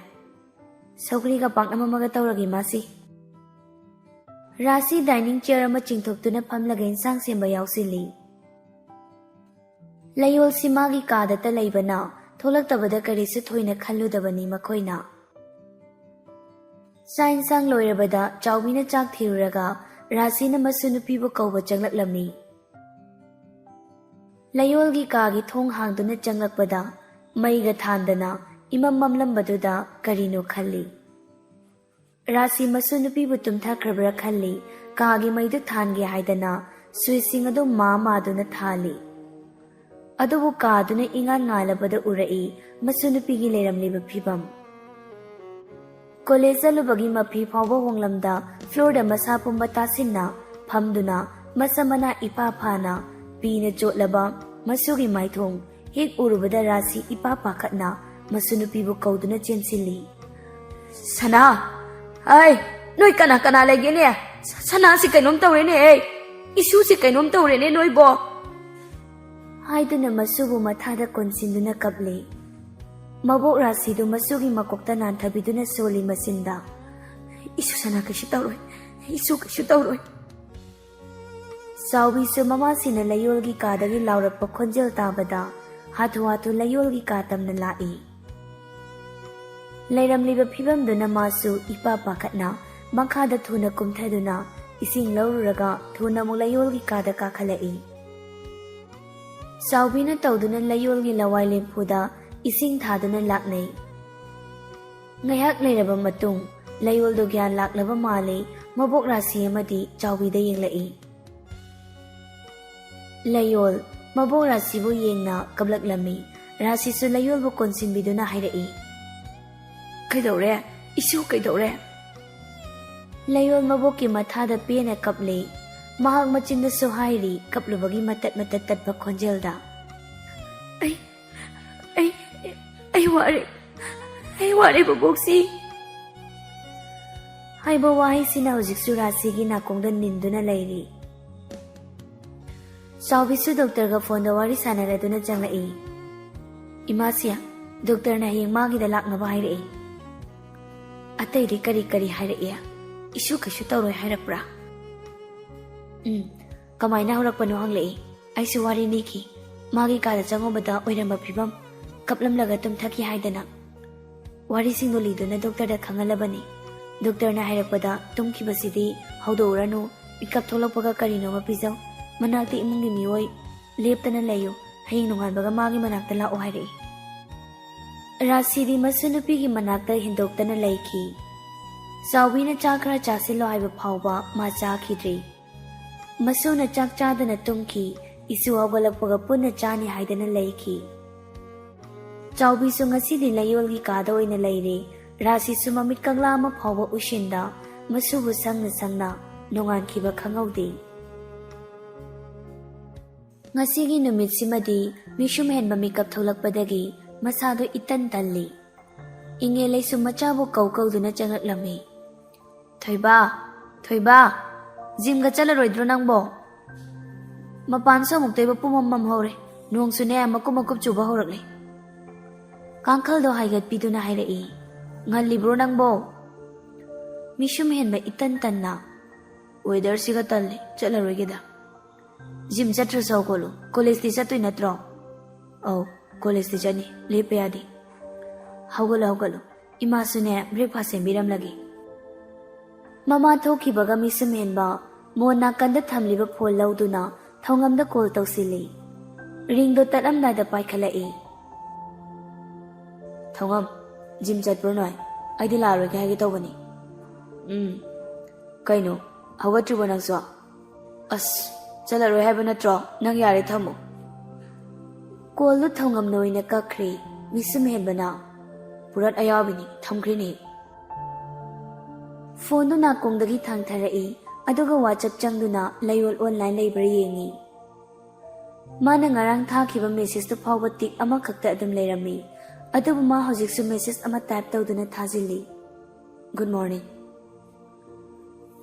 "ꯁꯧꯒ꯭ꯔꯤꯒ ꯄꯥꯛꯅꯝ ꯑꯃꯒ ꯇꯧꯔꯒꯦ ꯃꯥꯁꯤ꯫" ꯔꯥꯁꯤ dining chair ꯑꯃ ꯆꯤꯡꯊꯣꯛꯇꯨꯅ ꯐꯝꯂꯒ ꯏꯟꯁꯥꯡ ꯁꯦꯝꯕ ꯌꯥꯎꯁꯤꯜꯂꯤ꯫ ꯂꯌꯣꯜꯁꯤ ꯃꯥꯒꯤ ꯀꯥꯗꯇ ꯂꯩꯕꯅ ꯊꯣꯛꯂꯛꯇꯕꯗ ꯀꯔꯤꯁꯨ ꯊꯣꯏꯅ ꯈꯜꯂꯨꯗꯕꯅꯤ ꯃꯈꯣꯏꯅ꯫ ꯆꯥꯛ ꯏꯟꯁꯥꯡ ꯂꯣꯏꯔꯕꯗ ꯆꯥꯎꯕꯤꯅ ꯆꯥꯛ ꯊꯤꯔꯨꯔꯒ ꯔꯥꯁꯤꯅ ꯃꯁꯨ ꯅꯨꯄꯤꯕꯨ ꯀꯧꯕ ꯆꯪꯂꯛꯂꯝꯃꯤ꯫ ꯂꯌꯣꯜꯒꯤ ꯀꯥꯒꯤ ꯊꯣꯡ ꯍꯥꯡꯗꯨꯅ ꯆꯪꯂꯛꯄꯗ ꯃꯩꯒ ꯊꯥꯟꯗꯅ ꯏꯃꯝ ꯃꯝꯂꯝꯕꯗꯨꯗ ꯀꯔꯤꯅꯣ ꯈꯜꯂꯤ꯫ ꯔꯥꯁꯤ ꯃꯁꯨ ꯅꯨꯄꯤꯕꯨ ꯇꯨꯝꯊꯈ꯭ꯔꯕ꯭ꯔꯥ ꯈꯜꯂꯤ꯫ ꯀꯥꯒꯤ ꯃꯩꯗꯨ ꯊꯥꯟꯒꯦ ꯍꯥꯏꯗꯅ switchꯁꯤꯡ ꯑꯗꯨ ꯃꯥ ꯃꯥꯗꯨꯅ ꯊꯥꯜꯂꯤ꯫ ꯑꯗꯨꯕꯨ ꯀꯥꯗꯨꯅ ꯏꯉꯥꯟ ꯉꯥꯜꯂꯕꯗ ꯎꯔꯛꯏ ꯃꯁꯨ ꯅꯨꯄꯤꯒꯤ ꯂꯩꯔꯝꯂꯤꯕ ꯐꯤꯕꯝ꯫ ꯀꯣꯂꯦꯖ ꯆꯠꯂꯨꯕꯒꯤ ꯃꯐꯤ ꯐꯥꯎꯕ ꯍꯣꯡꯂꯝꯗ floorꯗ ꯃꯁꯥ ꯄꯨꯝꯕ ꯇꯥꯁꯤꯟꯅ ꯐꯝꯗꯨꯅ ꯃꯁꯝ ꯃꯅꯥ ꯏꯐꯥ ꯐꯥꯅ ꯄꯤꯅ ꯆꯣꯠꯂꯕ ꯃꯁꯨꯒꯤ ꯃꯥꯏꯊꯣꯡ ꯍꯦꯛ ꯎꯔꯨꯕꯗ ꯔꯥꯁꯤ ꯏꯄꯥ ꯄꯥꯈꯠꯅ ꯃꯁꯨ ꯅꯨꯄꯤꯕꯨ ꯀꯧꯗꯨꯅ ꯆꯦꯟꯁꯤꯜꯂꯤ꯫ "ꯁꯅꯥ! ꯑꯩ! ꯅꯣꯏ ꯀꯅꯥ ꯀꯅꯥ ꯂꯩꯒꯦꯅꯦ? ꯁ-, ꯁꯅꯥꯁꯤ ꯀꯩꯅꯣꯝ ꯇꯧꯔꯦꯅꯦ, ꯑꯩ! ꯏꯁꯨꯁꯤ ꯀꯩꯅꯣꯝ ꯇꯧꯔꯦꯅꯦ ꯅꯣꯏꯕꯣ!" ꯍꯥꯏꯗꯨꯅ ꯃꯁꯨꯕꯨ ꯃꯊꯥꯗ ꯀꯣꯟꯁꯤꯟꯗꯨꯅ ꯀꯞꯂꯤ꯫ ꯃꯕꯣꯛ ꯔꯥꯁꯤꯗꯨ ꯃꯁꯨꯒꯤ ꯃꯀꯣꯛꯇ ꯅꯥꯟꯊꯕꯤꯗꯨꯅ ꯁꯣꯜꯂꯤ ꯃꯆꯤꯟꯗ, "ꯏꯁꯨ ꯁꯅꯥ ꯀꯩꯁꯨ ꯇꯧꯔꯣꯏ, ꯏꯁꯨ ꯀꯩꯁꯨ ꯇꯧꯔꯣꯏ꯫" ꯆꯥꯎꯕꯤꯁꯨ ꯃꯃꯥꯁꯤꯅ ꯂꯌꯣꯜꯒꯤ ꯀꯥꯗꯒꯤ ꯂꯥꯎꯔꯛꯄ ꯈꯣꯟꯖꯦꯜ ꯇꯥꯕꯗ ꯍꯥꯊꯨ ꯍꯥꯊꯨ ꯂꯌꯣꯜꯒꯤ ꯀꯥ ꯇꯝꯅ ꯂꯥꯛꯏ꯫ ꯂꯩꯔꯝꯂꯤꯕ ꯐꯤꯕꯝꯗꯨꯅ ꯃꯥꯁꯨ ꯏꯄꯥ ꯄꯥꯈꯠꯅ ꯃꯈꯥꯗ ꯊꯨꯅ ꯀꯨꯝꯊꯗꯨꯅ ꯏꯁꯤꯡ ꯂꯧꯔꯨꯔꯒ ꯊꯨꯅ ꯑꯃꯨꯛ ꯂꯌꯣꯜꯒꯤ ꯀꯥꯗ ꯀꯥꯈꯠꯂꯛꯏ꯫ ꯆꯥꯎꯕꯤꯅ ꯇꯧꯗꯨꯅ ꯂꯌꯣꯜꯒꯤ ꯂꯋꯥꯏ ꯂꯦꯝꯐꯨꯗ ꯏꯁꯤꯡ ꯊꯥꯗꯨꯅ ꯂꯥꯛꯅꯩ꯫ ꯉꯥꯏꯍꯥꯛ ꯂꯩꯔꯕ ꯃꯇꯨꯡ ꯂꯌꯣꯜꯗꯨ ꯒ꯭ꯌꯥꯟ ꯂꯥꯛꯂꯕ ꯃꯥꯜꯂꯤ꯫ ꯃꯕꯣꯛ ꯔꯥꯁꯤ ꯑꯃꯗꯤ ꯆꯥꯎꯕꯤꯗ ꯌꯦꯡꯂꯛꯏ꯫ ꯂꯌꯣꯜ ꯃꯕꯣꯛ ꯔꯥꯁꯤꯕꯨ ꯌꯦꯡꯅ ꯀꯞꯂꯛꯂꯝꯃꯤ꯫ ꯔꯥꯁꯤꯁꯨ ꯂꯌꯣꯜꯕꯨ ꯀꯣꯟꯁꯤꯟꯕꯤꯗꯨꯅ ꯍꯥꯏꯔꯛꯏ, "ꯀꯩꯗꯧꯔꯦ? "ꯏꯁꯨ ꯀꯩꯗꯧꯔꯦ?" ꯂꯩꯌꯣꯜ ꯃꯕꯣꯛꯀꯤ ꯃꯊꯥꯗ ꯄꯦꯟꯅ ꯀꯞꯂꯤ꯫ ꯃꯍꯥꯛ ꯃꯆꯤꯟꯗꯁꯨ ꯍꯥꯏꯔꯤ, ꯀꯞꯂꯨꯕꯒꯤ ꯃꯇꯠ ꯃꯇꯠ ꯇꯠꯄ ꯈꯣꯟꯖꯦꯜꯗ, "ꯑꯩ, ꯑꯩ, ꯑꯩ ꯋꯥꯔꯦ, ꯑꯩ ꯋꯥꯔꯦ ꯕꯕꯣꯛꯁꯤ" ꯍꯥꯏꯕ ꯋꯥꯍꯩꯁꯤꯅ ꯍꯧꯖꯤꯛꯁꯨ ꯔꯥꯁꯤꯒꯤ ꯅꯥꯀꯣꯡꯗ ꯅꯤꯟꯗꯨꯅ ꯂꯩꯔꯤ꯫ ꯆꯥꯎꯕꯤꯁꯨ ꯗꯣꯛꯇꯔꯒ ꯐꯣꯟꯗ ꯋꯥꯔꯤ ꯁꯥꯟꯅꯔꯗꯨꯅ ꯆꯪꯂꯛꯏ꯫ "ꯏꯃꯥꯁꯤ, ꯗꯣꯛꯇꯔꯅ ꯍꯌꯦꯡ ꯃꯥꯒꯤꯗ ꯂꯥꯛꯅꯕ ꯍꯥꯏꯔꯛꯏ꯫" "ꯑꯇꯩꯗꯤ ꯀꯔꯤ ꯀꯔꯤ ꯍꯥꯏꯔꯛꯏ? ꯏꯁꯨ ꯀꯩꯁꯨ ꯇꯧꯔꯣꯏ ꯍꯥꯏꯔꯛꯄ꯭ꯔꯥ?" "ꯎꯝ, ꯀꯃꯥꯏꯅ ꯍꯧꯔꯛꯄꯅꯣ ꯍꯪꯂꯛꯏ꯫ ꯑꯩꯁꯨ ꯋꯥꯔꯤ ꯂꯤꯈꯤ꯫ ꯃꯥꯒꯤ ꯀꯥꯗ ꯆꯪꯉꯨꯕꯗ ꯑꯣꯏꯔꯝꯕ ꯐꯤꯕꯝ, ꯀꯞꯂꯝꯂꯒ ꯇꯨꯝꯊꯈꯤ ꯍꯥꯏꯗꯅ꯫ ꯋꯥꯔꯤꯁꯤꯡꯗꯨ ꯂꯤꯗꯨꯅ ꯗꯣꯛꯇꯔꯗ ꯈꯪꯍꯜꯂꯕꯅꯤ꯫ ꯗꯣꯛꯇꯔꯅ ꯍꯥꯏꯔꯛꯄꯗ, ꯇꯨꯝꯈꯤꯕꯁꯤꯗꯤ ꯍꯧꯗꯣꯛꯎꯔꯅꯨ, ꯃꯤꯀꯞ ꯊꯣꯛꯂꯛꯄꯒ ꯀꯔꯤꯅꯣꯃ ꯄꯤꯖꯧ꯫ ꯃꯅꯥꯛꯇ ꯏꯃꯨꯡꯒꯤ ꯃꯤꯑꯣꯏ ꯂꯦꯞꯇꯅ ꯂꯩꯌꯨ꯫ ꯍꯌꯦꯡ ꯅꯣꯡꯉꯥꯟꯕꯒ ꯃꯥꯒꯤ ꯃꯅꯥꯛꯇ ꯂꯥꯛꯑꯣ" ꯍꯥꯏꯔꯛꯏ꯫ ꯔꯥꯁꯤꯗꯤ ꯃꯁꯨ ꯅꯨꯄꯤꯒꯤ ꯃꯅꯥꯛꯇ ꯍꯦꯟꯗꯣꯛꯇꯅ ꯂꯩꯈꯤ꯫ ꯆꯥꯎꯕꯤꯅ ꯆꯥꯛ ꯈꯔ ꯆꯥꯁꯤꯜꯂꯣ ꯍꯥꯏꯕ ꯐꯥꯎꯕ ꯃꯥ ꯆꯥꯈꯤꯗ꯭ꯔꯤ꯫ ꯃꯁꯨꯅ ꯆꯥꯛ ꯆꯥꯗꯅ ꯇꯨꯝꯈꯤ꯫ ꯏꯁꯨ ꯍꯧꯒꯠꯂꯛꯄꯒ ꯄꯨꯟꯅ ꯆꯥꯅꯤ ꯍꯥꯏꯗꯅ ꯂꯩꯈꯤ꯫ ꯆꯥꯎꯕꯤꯁꯨ ꯉꯁꯤꯗꯤ ꯂꯩꯌꯣꯜꯒꯤ ꯀꯥꯗ ꯑꯣꯏꯅ ꯂꯩꯔꯦ꯫ ꯔꯥꯁꯤꯁꯨ ꯃꯃꯤꯠ ꯀꯛꯂꯥ ꯑꯃ ꯐꯥꯎꯕ ꯎꯏꯁꯤꯟꯗ ꯃꯁꯨꯕꯨ ꯁꯪꯅ ꯁꯪꯅ ꯅꯣꯡꯉꯥꯟꯈꯤꯕ ꯈꯪꯍꯧꯗꯦ꯫ ꯉꯁꯤꯒꯤ ꯅꯨꯃꯤꯠꯁꯤꯃꯗꯤ ꯃꯤꯁꯨꯝ ꯍꯦꯟꯕ ꯃꯤꯀꯞ ꯊꯣꯛꯂꯛꯄꯗꯒꯤ ꯃꯁꯥꯗꯨ ꯏꯇꯟ ꯇꯜꯂꯤ꯫ ꯏꯉꯦ ꯂꯩꯁꯨꯝ ꯃꯆꯥꯕꯨ ꯀꯧ ꯀꯧꯗꯨꯅ ꯆꯪꯂꯛꯂꯝꯃꯤ꯫ "ꯊꯣꯏꯕ, ꯊꯣꯏꯕ, ꯖꯤꯝꯒ ꯆꯠꯂꯔꯣꯏꯗ꯭ꯔꯣ ꯅꯪꯕꯣ? ꯃꯄꯥꯟꯁꯨ ꯑꯃꯨꯛꯇꯣꯏꯕ ꯄꯨꯝꯃꯝ ꯃꯝꯍꯧꯔꯦ꯫ ꯅꯣꯡꯁꯨꯅꯦ ꯃꯀꯨꯞ ꯃꯀꯨꯞ ꯆꯨꯕ ꯍꯧꯔꯛꯂꯦ꯫" ꯀꯥꯡꯈꯜꯗꯣ ꯍꯥꯏꯒꯠꯄꯤꯗꯨꯅ ꯍꯥꯏꯔꯛꯏ꯫ "ꯉꯜꯂꯤꯕ꯭ꯔꯣ ꯅꯪꯕꯣ?" ꯃꯤꯁꯨꯝ ꯍꯦꯟꯕ ꯏꯇꯟ ꯇꯟꯅ, "ꯋꯦꯗꯔꯁꯤꯒ ꯇꯜꯂꯦ, ꯆꯠꯂꯔꯣꯏꯒꯦꯗ꯫" "ꯖꯤꯝ ꯆꯠꯇ꯭ꯔꯁꯨ ꯍꯧꯒꯠꯂꯨ, ꯀꯣꯂꯦꯖꯇꯤ ꯆꯠꯇꯣꯏ ꯅꯠꯇ꯭ꯔꯣ?" "ꯑꯧ, ꯀꯣꯂꯦꯖꯇꯤ ꯆꯠꯅꯤ, ꯂꯦꯞꯄ ꯌꯥꯗꯦ꯫" "ꯍꯧꯒꯠꯂꯨ, ꯍꯧꯒꯠꯂꯨ, ꯏꯃꯥꯁꯨꯅꯦ ꯕ꯭ꯔꯦꯛꯐꯥꯁ ꯁꯦꯝꯕꯤꯔꯝꯂꯒꯦ꯫" ꯃꯃꯥ ꯊꯣꯛꯈꯤꯕꯒ ꯃꯤꯁꯨꯝ ꯍꯦꯟꯕ ꯃꯣꯟ ꯅꯥꯀꯟꯗ ꯊꯝꯂꯤꯕ ꯐꯣꯟ ꯂꯧꯗꯨꯅ ꯊꯧꯉꯝꯗ ꯀꯣꯜ ꯇꯧꯁꯤꯜꯂꯤ꯫ ꯔꯤꯡꯗꯣ ꯇꯠꯂꯝꯗꯥꯏꯗ ꯄꯥꯏꯈꯠꯂꯛꯏ꯫ "ꯊꯧꯉꯝ, ꯖꯤꯝ ꯆꯠꯄ꯭ꯔꯣ ꯅꯣꯏ? ꯑꯩꯗꯤ ꯂꯥꯛꯑꯔꯣꯏꯒꯦ ꯍꯥꯏꯒꯦ ꯇꯧꯕꯅꯤ꯫" "ꯎꯝ, ꯀꯩꯅꯣ, ꯍꯧꯒꯠꯇ꯭ꯔꯤꯕꯣ ꯅꯪꯁꯨ?" "ꯑꯁ, ꯆꯠꯂꯔꯣꯏ ꯍꯥꯏꯕ ꯅꯠꯇ꯭ꯔꯣ? ꯅꯪ ꯌꯥꯔꯦ, ꯊꯝꯃꯣ꯫" ꯀꯣꯜꯗꯨ ꯊꯧꯉꯝꯅ ꯑꯣꯏꯅ ꯀꯛꯈ꯭ꯔꯦ꯫ ꯃꯤꯁꯨꯝ ꯍꯦꯟꯕꯅ, "ꯄꯨꯔꯠ ꯑꯌꯥꯎꯕꯤꯅꯤ, ꯊꯝꯈ꯭ꯔꯤꯅꯤ꯫" ꯐꯣꯟꯗꯨ ꯅꯥꯀꯣꯡꯗꯒꯤ ꯊꯥꯡꯊꯔꯛꯏ, ꯑꯗꯨꯒ WhatsApp ꯆꯪꯗꯨꯅ ꯂꯩꯌꯣꯜ online ꯂꯩꯕ꯭ꯔꯥ ꯌꯦꯡꯉꯤ꯫ ꯃꯥꯅ ꯉꯔꯥꯡ ꯊꯥꯈꯤꯕ messageꯇꯨ ꯐꯥꯎꯕ tick ꯑꯃꯈꯛꯇ ꯑꯗꯨꯝ ꯂꯩꯔꯝꯃꯤ꯫ ꯑꯗꯨꯕꯨ ꯃꯥ ꯍꯧꯖꯤꯛꯁꯨ message ꯑꯃ type ꯇꯧꯗꯨꯅ ꯊꯥꯖꯤꯜꯂꯤ꯫ "Good morning."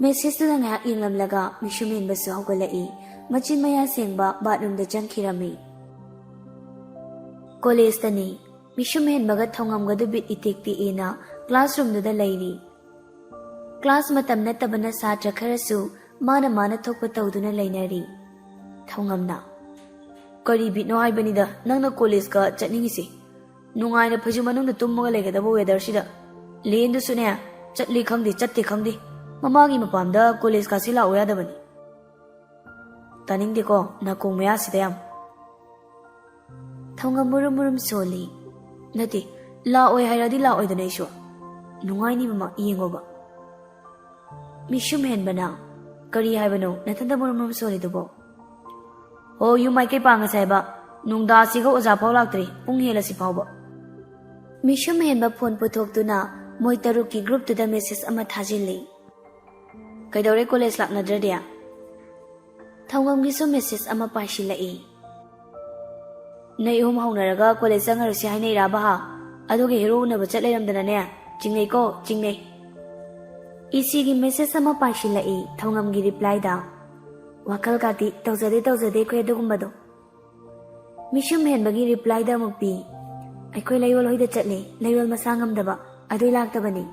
Messageꯇꯨꯗ ꯉꯥꯏꯍꯥꯛ ꯌꯦꯡꯂꯝꯂꯒ ꯃꯤꯁꯨꯝ ꯍꯦꯟꯕꯁꯨ ꯍꯧꯒꯠꯂꯛꯏ꯫ ꯃꯆꯤꯟ ꯃꯌꯥ ꯁꯦꯡꯕ bathroomꯗ ꯆꯪꯈꯤꯔꯝꯃꯤ꯫ Collegeꯇꯅꯤ꯫ ꯃꯤꯁꯨꯝ ꯍꯦꯟꯕꯒ ꯊꯧꯉꯝꯒꯗꯨ ꯕꯤꯠ ꯏꯇꯦꯛ ꯇꯦꯛꯏꯅ classroomꯗꯨꯗ ꯂꯩꯔꯤ꯫ Class ꯃꯇꯝ ꯅꯠꯇꯕꯅ ꯁꯥꯇ꯭ꯔ ꯈꯔꯁꯨ ꯃꯥꯅ ꯃꯥꯅ ꯊꯣꯛꯄ ꯇꯧꯗꯨꯅ ꯂꯩꯅꯔꯤ꯫ ꯊꯧꯉꯝꯅ, "ꯀꯔꯤ ꯕꯤꯠꯅꯣ ꯍꯥꯏꯕꯅꯤꯗ ꯅꯪꯅ collegeꯀ ꯆꯠꯅꯤꯡꯉꯤꯁꯦ? ꯅꯨꯡꯉꯥꯏꯅ ꯐꯩꯖꯨꯞ ꯃꯅꯨꯡꯗ ꯇꯨꯝꯃꯒ ꯂꯩꯒꯗꯕ weatherꯁꯤꯗ꯫ ꯂꯦꯟꯗꯨꯁꯨꯅꯦ, ꯆꯠꯂꯤ ꯈꯪꯗꯦ, ꯆꯠꯇꯦ ꯈꯪꯗꯦ꯫ ꯃꯃꯥꯒꯤ ꯃꯄꯥꯝꯗ collegeꯀꯥꯁꯦ ꯂꯥꯛꯑꯣ ꯌꯥꯗꯕꯅꯤ꯫" "ꯇꯥꯅꯤꯡꯗꯦꯀꯣ, ꯅꯥꯀꯣꯡ ꯃꯌꯥꯁꯤꯗ ꯌꯥꯝ꯫" ꯊꯧꯉꯝ ꯃꯨꯔꯨꯝ ꯃꯨꯔꯨꯝ ꯁꯣꯜꯂꯤ꯫ "ꯅꯠꯇꯦ, ꯂꯥꯛꯑꯣꯏ ꯍꯥꯏꯔꯗꯤ ꯂꯥꯛꯑꯣꯏꯗꯅ ꯑꯩꯁꯨ꯫ ꯅꯨꯡꯉꯥꯏꯅꯤꯕ ꯃꯥ, ꯌꯦꯡꯉꯣꯕ꯫" ꯃꯤꯁꯨꯝ ꯍꯦꯟꯕꯅ, "ꯀꯔꯤ ꯍꯥꯏꯕꯅꯣ ꯅꯊꯟꯇ ꯃꯨꯔꯨꯝ ꯃꯨꯔꯨꯝ ꯁꯣꯜꯂꯤꯗꯨꯕꯣ?" "ꯍꯣ, ꯌꯨꯝ ꯃꯥꯏꯀꯩ ꯄꯥꯡꯉꯁꯦ ꯍꯥꯏꯕ꯫ ꯅꯨꯡꯗꯥꯁꯤꯒ ꯑꯣꯖꯥ ꯐꯥꯎ ꯂꯥꯛꯇ꯭ꯔꯤ, ꯄꯨꯡ ꯍꯦꯜꯂꯁꯤ ꯐꯥꯎꯕ꯫" ꯃꯤꯁꯨꯝ ꯍꯦꯟꯕ ꯐꯣꯟ ꯄꯨꯊꯣꯛꯇꯨꯅ ꯃꯣꯏ ꯇꯔꯨꯛꯀꯤ groupꯇꯨꯗ message ꯑꯃ ꯊꯥꯖꯤꯜꯂꯤ꯫ "ꯀꯩꯗꯧꯔꯦ college ꯂꯥꯛꯅꯗ꯭ꯔꯗꯤ?" ꯊꯧꯉꯝꯒꯤꯁꯨ message ꯑꯃ ꯄꯥꯏꯁꯤꯜꯂꯛꯏ꯫ "ꯅꯣꯏ ꯑꯍꯨꯝ ꯍꯧꯅꯔꯒ college ꯆꯪꯉꯔꯣꯏꯁꯤ ꯍꯥꯏꯅꯩꯔꯥꯕ ꯍꯥ? ꯑꯗꯨꯒ hero ꯎꯅꯕ ꯆꯠ ꯂꯩꯔꯝꯗꯅꯅꯦ, ꯆꯤꯡꯅꯩꯀꯣ, ꯆꯤꯡꯅꯩ꯫" ꯏꯁꯤꯒꯤ message ꯑꯃ ꯄꯥꯏꯁꯤꯜꯂꯛꯏ ꯊꯧꯉꯝꯒꯤ replyꯗ꯫ "ꯋꯥꯈꯜ ꯀꯥꯇꯤ ꯇꯧꯖꯗꯦ, ꯇꯧꯖꯗꯦ ꯑꯩꯈꯣꯏ ꯑꯗꯨꯒꯨꯝꯕꯗꯣ꯫" ꯃꯤꯁꯨꯝ ꯍꯦꯟꯕꯒꯤ replyꯗ ꯑꯃꯨꯛ ꯄꯤ, "ꯑꯩꯈꯣꯏ ꯂꯩꯌꯣꯜ ꯍꯣꯏꯗ ꯆꯠꯂꯦ, ꯂꯩꯌꯣꯜ ꯃꯁꯥ ꯉꯝꯗꯕ, ꯑꯗꯨꯏ ꯂꯥꯛꯇꯕꯅꯤ꯫"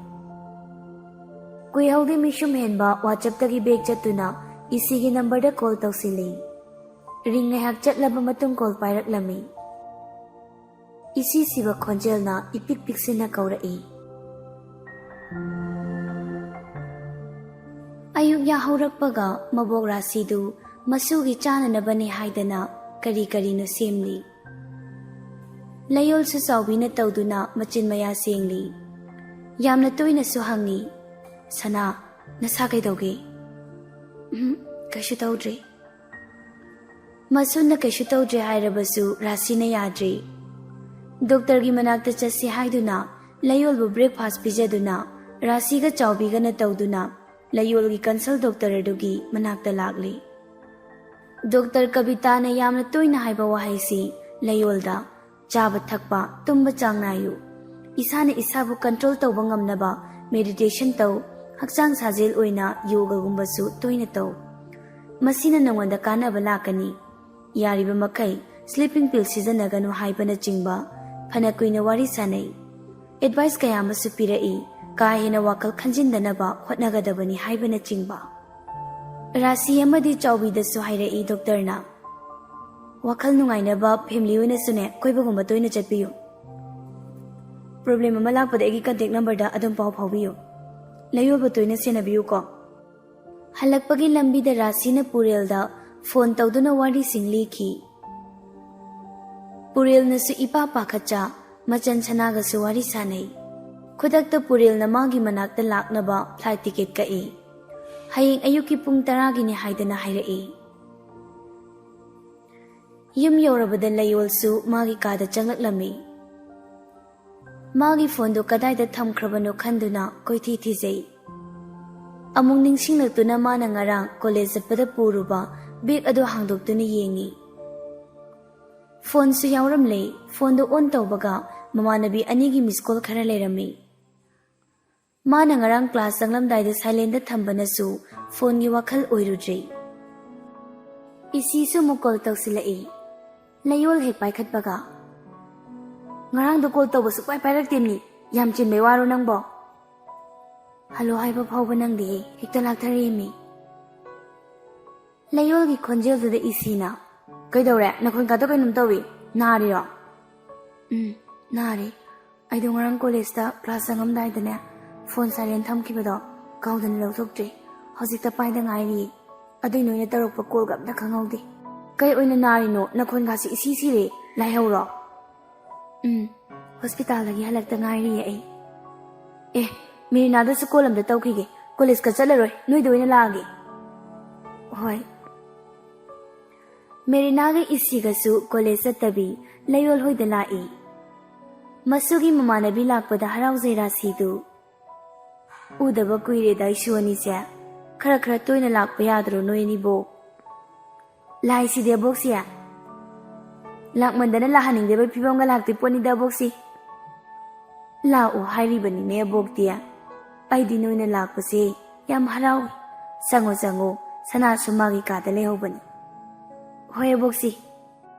ꯀꯨꯏꯍꯧꯗꯦ ꯃꯤꯁꯨꯝ ꯍꯦꯟꯕ WhatsAppꯇꯒꯤ back ꯆꯠꯇꯨꯅ ꯏꯁꯤꯒꯤ numberꯗ call ꯇꯧꯁꯤꯜꯂꯤ꯫ Ring ꯉꯥꯏꯍꯥꯛ ꯆꯠꯂꯕ ꯃꯇꯨꯡ call ꯄꯥꯏꯔꯛꯂꯝꯃꯤ꯫ ꯏꯁꯤ ꯁꯤꯕ ꯈꯣꯟꯖꯦꯜꯅ ꯏꯄꯤꯛ ꯄꯤꯛꯁꯤꯟꯅ ꯀꯧꯔꯛꯏ꯫ ꯑꯌꯨꯛ ꯌꯥꯍꯧꯔꯛꯄꯒ ꯃꯕꯣꯛ ꯔꯥꯁꯤꯗꯨ ꯃꯁꯨꯒꯤ ꯆꯥꯅꯅꯕꯅꯤ ꯍꯥꯏꯗꯅ ꯀꯔꯤ ꯀꯔꯤꯅꯣ ꯁꯦꯝꯂꯤ꯫ ꯂꯩꯌꯣꯜꯁꯨ ꯆꯥꯎꯕꯤꯅ ꯇꯧꯗꯨꯅ ꯃꯆꯤꯟ ꯃꯌꯥ ꯁꯦꯡꯂꯤ꯫ ꯌꯥꯝꯅ ꯇꯣꯏꯅꯁꯨ ꯍꯪꯉꯤ, "ꯁꯅꯥ, ꯅꯁꯥ ꯀꯩꯗꯧꯒꯦ?" "ꯎꯝ, ꯀꯩꯁꯨ ꯇꯧꯗ꯭ꯔꯤ꯫" ꯃꯁꯨꯅ ꯀꯩꯁꯨ ꯇꯧꯗ꯭ꯔꯦ ꯍꯥꯏꯔꯕꯁꯨ ꯔꯥꯁꯤꯅ ꯌꯥꯗ꯭ꯔꯤ꯫ ꯗꯣꯛꯇꯔꯒꯤ ꯃꯅꯥꯛꯇ ꯆꯠꯁꯤ ꯍꯥꯏꯗꯨꯅ ꯂꯩꯌꯣꯜꯕꯨ breakfast ꯄꯤꯖꯗꯨꯅ ꯔꯥꯁꯤꯒ ꯆꯥꯎꯕꯤꯒꯅ ꯇꯧꯗꯨꯅ ꯂꯌꯣꯜꯒꯤ ꯀꯟꯁꯜ ꯗꯣꯛꯇꯔ ꯑꯗꯨꯒꯤ ꯃꯅꯥꯛꯇ ꯂꯥꯛꯂꯤ꯫ ꯗꯣꯛꯇꯔ ꯀꯕꯤꯇꯥꯅ ꯌꯥꯝꯅ ꯇꯣꯏꯅ ꯍꯥꯏꯕ ꯋꯥꯍꯩꯁꯤ ꯂꯌꯣꯜꯗ, "ꯆꯥꯕ ꯊꯛꯄ, ꯇꯨꯝꯕ ꯆꯥꯡ ꯅꯥꯏꯌꯨ, ꯏꯁꯥꯅ ꯏꯁꯥꯕꯨ ꯀꯟꯇ꯭ꯔꯣꯜ ꯇꯧꯕ ꯉꯝꯅꯕ ꯃꯦꯗꯤꯇꯦꯁꯟ ꯇꯧ, ꯍꯛꯆꯥꯡ ꯁꯥꯖꯦꯜ ꯑꯣꯏꯅ ꯌꯣꯒꯒꯨꯝꯕꯁꯨ ꯇꯣꯏꯅ ꯇꯧ꯫ ꯃꯁꯤꯅ ꯅꯉꯣꯟꯗ ꯀꯥꯟꯅꯕ ꯂꯥꯛꯀꯅꯤ꯫ ꯌꯥꯔꯤꯕ ꯃꯈꯩ ꯁ꯭ꯂꯤꯄꯤꯡ ꯄꯤꯜ ꯁꯤꯖꯤꯟꯅꯒꯅꯨ" ꯍꯥꯏꯕꯅꯆꯤꯡꯕ ꯐꯅ ꯀꯨꯏꯅ ꯋꯥꯔꯤ ꯁꯥꯅꯩ꯫ ꯑꯦꯗꯚꯥꯏꯁ ꯀꯌꯥ ꯑꯃꯁꯨ ꯄꯤꯔꯛꯏ, ꯀꯥ ꯍꯦꯟꯅ ꯋꯥꯈꯜ ꯈꯟꯖꯤꯟꯗꯅꯕ ꯍꯣꯠꯅꯒꯗꯕꯅꯤ ꯍꯥꯏꯕꯅꯆꯤꯡꯕ꯫ ꯔꯥꯁꯤ ꯑꯃꯗꯤ ꯆꯥꯎꯕꯤꯗꯁꯨ ꯍꯥꯏꯔꯛꯏ ꯗꯣꯛꯇꯔꯅ, "ꯋꯥꯈꯜ ꯅꯨꯡꯉꯥꯏꯅꯕ ꯐꯦꯃꯤꯂꯤ ꯑꯣꯏꯅꯁꯨꯅꯦ ꯀꯣꯏꯕꯒꯨꯝꯕ ꯇꯣꯏꯅ ꯆꯠꯄꯤꯌꯨ꯫ ꯄ꯭ꯔꯣꯕ꯭ꯂꯦꯝ ꯑꯃ ꯂꯥꯛꯄꯗ ꯑꯩꯒꯤ ꯀꯟꯇꯦꯛ ꯅꯝꯕꯔꯗ ꯑꯗꯨꯝ ꯄꯥꯎ ꯐꯥꯎꯕꯤꯌꯨ꯫ ꯂꯌꯣꯜꯕꯨ ꯇꯣꯏꯅ ꯁꯦꯟꯅꯕꯤꯌꯨꯀꯣ"꯫ ꯍꯜꯂꯛꯄꯒꯤ ꯂꯝꯕꯤꯗ ꯔꯥꯁꯤꯅ ꯄꯨꯔꯦꯜꯗ ꯐꯣꯟ ꯇꯧꯗꯨꯅ ꯋꯥꯔꯤꯁꯤꯡ ꯂꯤꯈꯤ꯫ ꯄꯨꯔꯦꯜꯅꯁꯨ ꯏꯄꯥ ꯄꯥꯈꯠꯆ ꯃꯆꯟ ꯁꯅꯥꯒꯁꯨ ꯋꯥꯔꯤ ꯁꯥꯅꯩ꯫ ꯈꯨꯗꯛꯇ ꯄꯨꯔꯦꯜꯅ ꯃꯥꯒꯤ ꯃꯅꯥꯛꯇ ꯂꯥꯛꯅꯕ ꯐ꯭ꯂꯥꯏꯠ ꯇꯤꯀꯦꯠ ꯀꯛꯏ꯫ ꯍꯌꯦꯡ ꯑꯌꯨꯛꯀꯤ ꯄꯨꯡ ꯇꯔꯥꯒꯤꯅꯤ ꯍꯥꯏꯗꯅ ꯍꯥꯏꯔꯛꯏ꯫ ꯌꯨꯝ ꯌꯧꯔꯕꯗ ꯂꯌꯣꯜꯁꯨ ꯃꯥꯒꯤ ꯀꯥꯗ ꯆꯪꯂꯛꯂꯝꯃꯤ꯫ ꯃꯥꯒꯤ ꯐꯣꯟꯗꯨ ꯀꯗꯥꯏꯗ ꯊꯝꯈ꯭ꯔꯕꯅꯣ ꯈꯟꯗꯨꯅ ꯀꯣꯏꯊꯤ ꯊꯤꯖꯩ꯫ ꯑꯃꯨꯛ ꯅꯤꯡꯁꯤꯡꯂꯛꯇꯨꯅ ꯃꯥꯅ ꯉꯔꯥꯡ ꯀꯣꯂꯦꯖ ꯆꯠꯄꯗ ꯄꯨꯔꯨꯕ ꯕꯦꯒ ꯑꯗꯨ ꯍꯥꯡꯗꯣꯛꯇꯨꯅ ꯌꯦꯡꯉꯤ꯫ ꯐꯣꯟꯁꯨ ꯌꯥꯎꯔꯝꯂꯦ꯫ ꯐꯣꯟꯗꯨ ꯑꯣꯟ ꯇꯧꯕꯒ ꯃꯃꯥꯟꯅꯕꯤ ꯑꯅꯤꯒꯤ ꯃꯤꯁ ꯀꯣꯜ ꯈꯔ ꯂꯩꯔꯝꯃꯤ꯫ ꯃꯥꯅ ꯉꯔꯥꯡ ꯀ꯭ꯂꯥꯁ ꯆꯪꯂꯝꯗꯥꯏꯗ ꯁꯥꯏꯂꯦꯟꯗ ꯊꯝꯕꯅꯁꯨ ꯐꯣꯟꯒꯤ ꯋꯥꯈꯜ ꯑꯣꯏꯔꯨꯗ꯭ꯔꯦ꯫ ꯏꯁꯤꯁꯨ ꯑꯃꯨꯛ ꯀꯣꯜ ꯇꯧꯁꯤꯜꯂꯛꯏ꯫ ꯂꯌꯣꯜ ꯍꯦꯛ ꯄꯥꯏꯈꯠꯄꯒ, "ꯉꯔꯥꯡꯗꯣ ꯀꯣꯜ ꯇꯧꯕ ꯁꯨꯛꯄꯥꯏ ꯄꯥꯏꯔꯛꯇꯦꯃꯤ, ꯌꯥꯝ ꯆꯤꯟꯕꯩ ꯋꯥꯔꯣ ꯅꯪꯕꯣ?" ꯍꯜꯂꯣ ꯍꯥꯏꯕ ꯐꯥꯎꯕ ꯅꯪꯗꯦꯍꯦ, ꯍꯦꯛꯇ ꯂꯥꯛꯊꯔꯛꯑꯦꯃꯤ꯫ ꯂꯌꯣꯜꯒꯤ ꯈꯣꯟꯖꯦꯜꯗꯨꯗ ꯏꯁꯤꯅ, "ꯀꯩꯗꯧꯔꯦ? ꯅꯈꯣꯟ ꯀꯥꯗꯣ ꯀꯩꯅꯣꯝ ꯇꯧꯏ꯫ ꯅꯥꯔꯤꯔꯣ?" "ꯎꯝ, ꯅꯥꯔꯤ꯫ ꯑꯩꯗꯣ ꯉꯔꯥꯡ ꯀꯣꯂꯦꯖꯇ ꯀ꯭ꯂꯥꯁ ꯆꯪꯉꯝꯗꯥꯏꯗꯅꯦ, ꯐꯣꯟ ꯁꯥꯏꯂꯦꯟ ꯊꯝꯈꯤꯕꯗꯣ ꯀꯥꯎꯗꯅ ꯂꯧꯊꯣꯛꯇ꯭ꯔꯤ꯫ ꯍꯧꯖꯤꯛꯇ ꯄꯥꯏꯗ ꯉꯥꯏꯔꯤꯌꯦ꯫ ꯑꯗꯨꯏ ꯅꯣꯏꯅ ꯇꯧꯔꯛꯄ ꯀꯣꯜꯒ ꯑꯝꯇ ꯈꯪꯍꯧꯗꯦ꯫ ꯀꯩ ꯑꯣꯏꯅ ꯅꯥꯔꯤꯅꯣ? ꯅꯈꯣꯟꯒꯥꯁꯤ ꯏꯁꯤ ꯁꯤꯔꯦ꯫ ꯂꯥꯏꯍꯧꯔꯣ?" "ꯎꯝ, ꯍꯣꯁꯄꯤꯇꯥꯜꯗꯒꯤ ꯍꯜꯂꯛꯇ ꯉꯥꯏꯔꯤꯌꯦ ꯑꯩ꯫ ꯑꯦ, ꯃꯦꯔꯤꯅꯥꯗꯁꯨ ꯀꯣꯜ ꯑꯝꯇ ꯇꯧꯈꯤꯒꯦ꯫ ꯀꯣꯂꯦꯖꯀ ꯆꯠꯂꯔꯣꯏ, ꯅꯣꯏꯗ ꯑꯣꯏꯅ ꯂꯥꯛꯑꯒꯦ꯫" "ꯍꯣꯏ꯫" ꯃꯦꯔꯤꯅꯥꯒ ꯏꯁꯤꯒꯁꯨ ꯀꯣꯂꯦꯖ ꯆꯠꯇꯕꯤ ꯂꯌꯣꯜ ꯍꯣꯏꯗ ꯂꯥꯛꯏ꯫ ꯃꯁꯨꯒꯤ ꯃꯃꯥꯟꯅꯕꯤ ꯂꯥꯛꯄꯗ ꯍꯔꯥꯎꯖꯩ ꯔꯥꯁꯤꯗꯨ꯫ ꯎꯗꯕ ꯀꯨꯏꯔꯦꯗ ꯏꯁꯨ ꯑꯅꯤꯁꯦ꯫ ꯈꯔ ꯈꯔ ꯇꯣꯏꯅ ꯂꯥꯛꯄ ꯌꯥꯗ꯭ꯔꯣ ꯅꯣꯏ ꯑꯅꯤꯕꯣ? ꯂꯥꯏꯁꯤꯗꯤ ꯑꯕꯣꯛꯁꯤ꯫ ꯂꯥꯛꯃꯟꯗꯅ ꯂꯥꯛꯍꯟꯅꯤꯡꯗꯕꯩ ꯐꯤꯕꯝꯒ ꯂꯥꯛꯇꯣꯏ ꯄꯣꯠꯅꯤꯗ ꯑꯕꯣꯛꯁꯤ꯫ ꯂꯥꯛꯑꯣ ꯍꯥꯏꯔꯤꯕꯅꯤꯅꯦ ꯑꯕꯣꯛꯇꯤ꯫ ꯑꯩꯗꯤ ꯅꯣꯏꯅ ꯂꯥꯛꯄꯁꯦ ꯌꯥꯝ ꯍꯔꯥꯎꯏ꯫ ꯆꯪꯉꯣ ꯆꯪꯉꯣ, ꯁꯅꯥꯁꯨ ꯃꯥꯒꯤ ꯀꯥꯗ ꯂꯩꯍꯧꯕꯅꯤ꯫ ꯍꯣꯏ ꯑꯕꯣꯛꯁꯤ꯫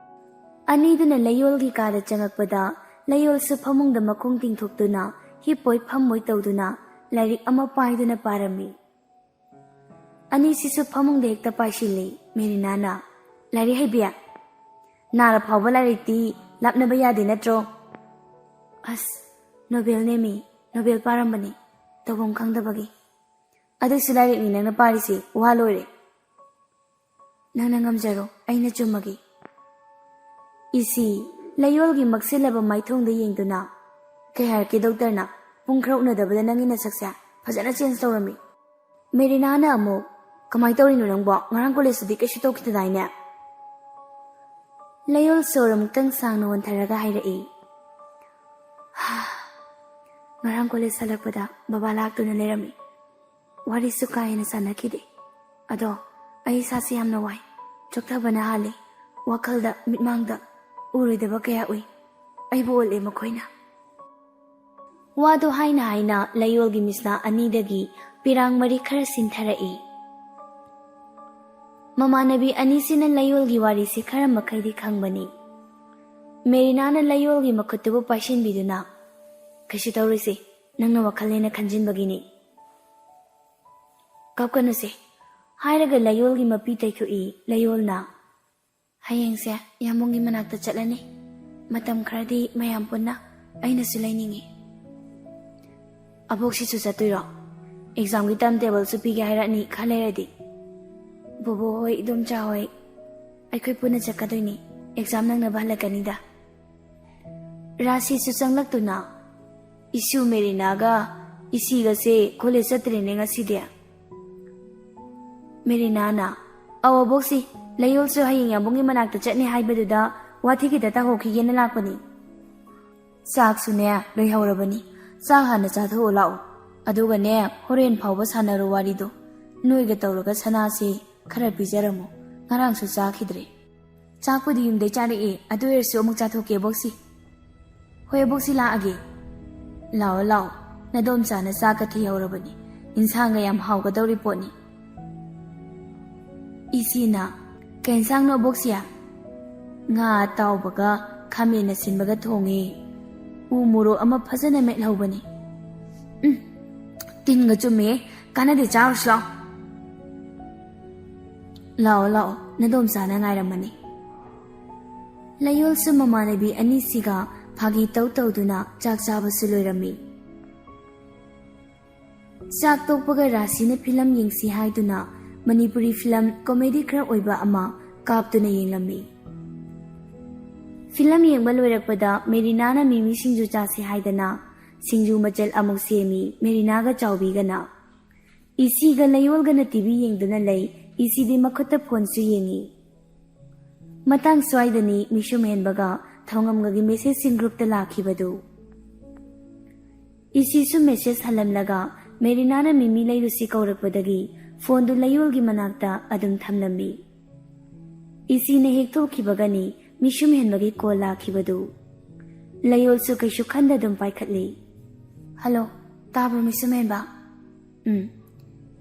ꯑꯅꯤꯗꯨꯅ ꯂꯩꯌꯣꯜꯒꯤ ꯀꯥꯗ ꯆꯪꯉꯛꯄꯗ ꯂꯩꯌꯣꯜꯁꯨ ꯐꯃꯨꯡꯗ ꯃꯈꯣꯡ ꯇꯤꯡꯊꯣꯛꯇꯨꯅ ꯍꯤꯞꯄꯣꯏ ꯐꯝꯃꯣꯏ ꯇꯧꯗꯨꯅ ꯂꯥꯏꯔꯤꯛ ꯑꯃ ꯄꯥꯏꯗꯨꯅ ꯄꯥꯔꯝꯃꯤ꯫ ꯑꯅꯤꯁꯤꯁꯨ ꯐꯃꯨꯡꯗ ꯍꯦꯛꯇ ꯄꯥꯏꯁꯤꯜꯂꯤ꯫ ꯃꯦꯔꯤꯅꯥꯅ, "ꯂꯥꯏꯔꯤꯛ ꯍꯩꯕꯤ, ꯅꯥꯔ ꯐꯥꯎꯕ ꯂꯥꯏꯔꯤꯛꯇꯤ ꯂꯥꯞꯅꯕ ꯌꯥꯗꯦ ꯅꯠꯇ꯭ꯔꯣ?" "ꯑꯁ, ꯅꯣꯕꯦꯜ ꯅꯦꯝꯃꯤ, ꯅꯣꯕꯦꯜ ꯄꯥꯔꯝꯕꯅꯤ, ꯇꯧꯐꯝ ꯈꯪꯗꯕꯒꯤ꯫ ꯑꯗꯨꯁꯨ ꯂꯥꯏꯔꯤꯛꯅꯤ ꯅꯪꯅ ꯄꯥꯔꯤꯁꯤ, ꯋꯥ ꯂꯣꯏꯔꯦ꯫ ꯅꯪꯅ ꯉꯝꯖꯔꯣ, ꯑꯩꯅ ꯆꯨꯝꯃꯒꯦ꯫" ꯏꯁꯤ, ꯂꯩꯌꯣꯜꯒꯤ ꯃꯛꯁꯤꯜꯂꯕ ꯃꯥꯏꯊꯣꯡꯗ ꯌꯦꯡꯗꯨꯅ, "ꯀꯩ ꯍꯥꯏꯔꯛꯀꯦ ꯗꯣꯛꯇꯔꯅ? ꯄꯨꯡ ꯈꯔ ꯎꯅꯗꯕꯗ ꯅꯪꯒꯤ ꯅꯁꯛꯁꯦ ꯐꯖꯅ ꯆꯦꯟꯖ ꯇꯧꯔꯝꯃꯤ꯫" ꯃꯦꯔꯤꯅꯥꯅ ꯑꯃꯨꯛ, "ꯀꯃꯥꯏ ꯇꯧꯔꯤꯅꯣ ꯅꯪꯕꯣ? ꯉꯔꯥꯡ ꯀꯣꯂꯦꯖꯇꯗꯤ ꯀꯩꯁꯨ ꯇꯧꯈꯤꯗꯗꯥꯏꯅꯦ?" ꯂꯩꯌꯣꯜ ꯁꯣꯔ ꯑꯃꯨꯛꯇꯪ ꯁꯥꯡꯅ ꯍꯣꯟꯊꯔꯒ ꯍꯥꯏꯔꯛꯏ, "ꯉꯔꯥꯡ ꯀꯣꯂꯦꯖ ꯍꯜꯂꯛꯄꯗ ꯕꯕꯥ ꯂꯥꯛꯇꯨꯅ ꯂꯩꯔꯝꯃꯤ꯫ ꯋꯥꯔꯤꯁꯨ ꯀꯥ ꯍꯦꯟꯅ ꯁꯥꯟꯅꯈꯤꯗꯦ꯫ ꯑꯗꯣ ꯑꯩ ꯏꯁꯥꯁꯦ ꯌꯥꯝꯅ ꯋꯥꯏ꯫ ꯆꯣꯛꯊꯕꯅ ꯍꯥꯜꯂꯤ꯫ ꯋꯥꯈꯜꯗ, ꯃꯤꯠꯃꯥꯡꯗ ꯎꯔꯣꯏꯗꯕ ꯀꯌꯥ ꯎꯏ꯫ ꯑꯩꯕꯨ ꯑꯣꯠꯂꯦ ꯃꯈꯣꯏꯅ꯫" ꯋꯥꯗꯨ ꯍꯥꯏꯅ ꯍꯥꯏꯅ ꯂꯩꯌꯣꯜꯒꯤ ꯃꯤꯠꯁꯅꯥ ꯑꯅꯤꯗꯒꯤ ꯄꯤꯔꯥꯡ ꯃꯔꯤ ꯈꯔ ꯁꯤꯟꯊꯔꯛꯏ꯫ ꯃꯃꯥꯟꯅꯕꯤ ꯑꯅꯤꯁꯤꯅ ꯂꯩꯌꯣꯜꯒꯤ ꯋꯥꯔꯤꯁꯤ ꯈꯔ ꯃꯈꯩꯗꯤ ꯈꯪꯕꯅꯤ꯫ ꯃꯦꯔꯤꯅꯥꯅ ꯂꯩꯌꯣꯜꯒꯤ ꯃꯈꯨꯠꯇꯨꯕꯨ ꯄꯥꯏꯁꯤꯟꯕꯤꯗꯨꯅ, "ꯀꯩꯁꯨ ꯇꯧꯔꯣꯏꯁꯦ, ꯅꯪꯅ ꯋꯥꯈꯜ ꯍꯦꯟꯅ ꯈꯟꯖꯤꯟꯕꯒꯤꯅꯤ꯫ ꯀꯞꯀꯅꯨꯁꯦ," ꯍꯥꯏꯔꯒ ꯂꯩꯌꯣꯜꯒꯤ ꯃꯄꯤ ꯇꯩꯊꯣꯛꯏ꯫ ꯂꯩꯌꯣꯜꯅ, "ꯍꯌꯦꯡꯁꯦ ꯌꯥꯝꯕꯨꯡꯒꯤ ꯃꯅꯥꯛꯇ ꯆꯠꯂꯅꯤ꯫ ꯃꯇꯝ ꯈꯔꯗꯤ ꯃꯌꯥꯝ ꯄꯨꯟꯅ꯫ ꯑꯩꯅꯁꯨ ꯂꯩꯅꯤꯡꯉꯤ꯫" "ꯑꯕꯣꯛꯁꯤꯁꯨ ꯆꯠꯇꯣꯏꯔꯣ? ꯑꯦꯛꯖꯥꯝꯒꯤ ꯇꯥꯏꯝ ꯇꯦꯕꯜꯁꯨ ꯄꯤꯒꯦ ꯍꯥꯏꯔꯛꯑꯅꯤ ꯈꯔ ꯂꯩꯔꯗꯤ꯫" "ꯕꯣꯕꯣ ꯍꯣꯏ, ꯏꯗꯣꯝꯆꯥ ꯍꯣꯏ, ꯑꯩꯈꯣꯏ ꯄꯨꯟꯅ ꯆꯠꯀꯗꯣꯏꯅꯤ꯫ ꯑꯦꯛꯖꯥꯝ ꯅꯪꯅꯕ ꯍꯜꯂꯛꯀꯅꯤꯗ꯫" ꯔꯥꯁꯤꯁꯨ ꯆꯪꯂꯛꯇꯨꯅ, "ꯏꯁꯨ ꯃꯦꯔꯤꯅꯥꯒ ꯏꯁꯤꯒꯁꯦ ꯀꯣꯂꯦꯖ ꯆꯠꯇ꯭ꯔꯦꯅꯦ ꯉꯁꯤꯗꯤ꯫" ꯃꯦꯔꯤꯅꯥꯅ, "ꯑꯧ ꯑꯕꯣꯛꯁꯤ, ꯂꯩꯌꯣꯜꯁꯨ ꯍꯌꯦꯡ ꯌꯥꯝꯕꯨꯡꯒꯤ ꯃꯅꯥꯛꯇ ꯆꯠꯅꯤ ꯍꯥꯏꯕꯗꯨꯗ ꯋꯥꯊꯤ ꯈꯤꯇ ꯇꯥꯍꯧꯈꯤꯒꯦꯅ ꯂꯥꯛꯄꯅꯤ꯫ ꯆꯥꯛꯁꯨꯅꯦ ꯂꯣꯏꯍꯧꯔꯕꯅꯤ, ꯆꯥꯛ ꯍꯥꯟꯅ ꯆꯥꯊꯣꯛꯑꯣ ꯂꯥꯛꯑꯣ꯫ ꯑꯗꯨꯒꯅꯦ, ꯍꯣꯔꯦꯟ ꯐꯥꯎꯕ ꯁꯥꯟꯅꯔꯣ ꯋꯥꯔꯤꯗꯣ꯫ ꯅꯣꯏꯒ ꯇꯧꯔꯒ ꯁꯅꯥꯁꯦ ꯈꯔ ꯄꯤꯖꯔꯝꯃꯣ꯫ ꯉꯔꯥꯡꯁꯨ ꯆꯥꯈꯤꯗ꯭ꯔꯦ꯫ ꯆꯥꯛꯄꯨꯗꯤ ꯌꯨꯝꯗꯩ ꯆꯥꯔꯛꯑꯦ, ꯑꯗꯨ ꯑꯣꯏꯔꯁꯨ ꯑꯃꯨꯛ ꯆꯥꯊꯣꯛꯀꯦ, ꯑꯕꯣꯛꯁꯤ꯫ ꯍꯣꯏ, ꯑꯕꯣꯛꯁꯤ ꯂꯥꯛꯑꯒꯦ꯫ ꯂꯥꯛꯑꯣ, ꯂꯥꯛꯑꯣ꯫ ꯅꯗꯣꯝꯆꯥꯅ ꯆꯥꯛꯀ ꯊꯤꯍꯧꯔꯕꯅꯤ꯫ ꯏꯟꯁꯥꯡꯒ ꯌꯥꯝ ꯍꯥꯎꯒꯗꯧꯔꯤ ꯄꯣꯠꯅꯤ꯫ ꯏꯆꯦꯅ, "ꯀꯩ ꯏꯟꯁꯥꯡꯅꯣ, ꯑꯕꯣꯛꯁꯤ?" "ꯉꯥ ꯑꯇꯥꯎꯕꯒ ꯈꯥꯃꯦꯟ ꯑꯁꯤꯟꯕꯒ ꯊꯣꯡꯉꯦ꯫ ꯎ ꯃꯣꯔꯣꯛ ꯑꯃ ꯐꯖꯅ ꯃꯦꯠꯍꯧꯕꯅꯤ꯫" "ꯎꯝ, ꯇꯤꯟꯒ ꯆꯨꯝꯃꯦ꯫ ꯀꯥꯟꯅꯗꯦ, ꯆꯥꯔꯨꯁꯤ ꯂꯥꯛꯑꯣ꯫" "ꯂꯥꯛꯑꯣ, ꯂꯥꯛꯑꯣ, ꯅꯗꯣꯝꯆꯥꯅ ꯉꯥꯏꯔꯝꯃꯅꯤ꯫" ꯂꯩꯌꯣꯜꯁꯨ ꯃꯃꯥꯟꯅꯕꯤ ꯑꯅꯤꯁꯤꯒ ꯐꯥꯒꯤ ꯇꯧ ꯇꯧꯗꯨꯅ ꯆꯥꯛ ꯆꯥꯕꯁꯨ ꯂꯣꯏꯔꯝꯃꯤ꯫ ꯆꯥꯛ ꯇꯣꯛꯄꯒ ꯔꯥꯁꯤꯅ ꯐꯤꯂꯝ ꯌꯦꯡꯁꯤ ꯍꯥꯏꯗꯨꯅ ꯃꯅꯤꯄꯨꯔꯤ ꯐꯤꯂꯝ ꯀꯣꯃꯦꯗꯤ ꯈꯔ ꯑꯣꯏꯕ ꯑꯃ ꯀꯥꯞꯇꯨꯅ ꯌꯦꯡꯂꯝꯃꯤ꯫ ꯐꯤꯂꯝ ꯌꯦꯡꯕ ꯂꯣꯏꯔꯛꯄꯗ ꯃꯦꯔꯤꯅꯥꯅ ꯃꯤꯃꯤ ꯁꯤꯡꯖꯨ ꯆꯥꯁꯤ ꯍꯥꯏꯗꯅ ꯁꯤꯡꯖꯨ ꯃꯆꯜ ꯑꯃꯨꯛ ꯁꯦꯝꯃꯤ ꯃꯦꯔꯤꯅꯥꯒ ꯆꯥꯎꯕꯤꯒꯅ꯫ ꯏꯁꯤꯒ ꯂꯩꯌꯣꯜꯒꯅ ꯇꯤꯚꯤ ꯌꯦꯡꯗꯨꯅ ꯂꯩ꯫ ꯏꯁꯤꯗꯤ ꯃꯈꯨꯠꯇ ꯐꯣꯟꯁꯨ ꯌꯦꯡꯉꯤ꯫ ꯃꯇꯥꯡ ꯁ꯭ꯋꯥꯏꯗꯅꯤ ꯃꯤꯁꯨꯝ ꯍꯦꯟꯕꯒ ꯊꯧꯉꯝꯒꯒꯤ ꯃꯦꯁꯦꯖꯁꯤꯡ ꯒ꯭ꯔꯨꯞꯇ ꯂꯥꯛꯈꯤꯕꯗꯨ꯫ ꯏꯁꯤꯁꯨ ꯃꯦꯁꯦꯖ ꯍꯜꯂꯝꯂꯒ ꯃꯦꯔꯤꯅꯥꯅ ꯃꯤꯃꯤ ꯂꯩꯔꯨꯁꯤ ꯀꯧꯔꯛꯄꯗꯒꯤ ꯐꯣꯟꯗꯨ ꯂꯩꯌꯣꯜꯒꯤ ꯃꯅꯥꯛꯇ ꯑꯗꯨꯝ ꯊꯝꯂꯝꯃꯤ꯫ ꯏꯁꯤꯅ ꯍꯦꯛ ꯊꯣꯛꯈꯤꯕꯒꯅꯤ ꯃꯤꯁꯨꯝ ꯍꯦꯟꯕꯒꯤ ꯀꯣꯜ ꯂꯥꯛꯈꯤꯕꯗꯨ꯫ ꯂꯩꯌꯣꯜꯁꯨ ꯀꯩꯁꯨ ꯈꯟꯗ ꯑꯗꯨꯝ ꯄꯥꯏꯈꯠꯂꯤ꯫ "ꯍꯜꯂꯣ, ꯇꯥꯕ꯭ꯔꯣ ꯃꯤꯁꯨꯝ ꯍꯦꯟꯕ?" "ꯎꯝ,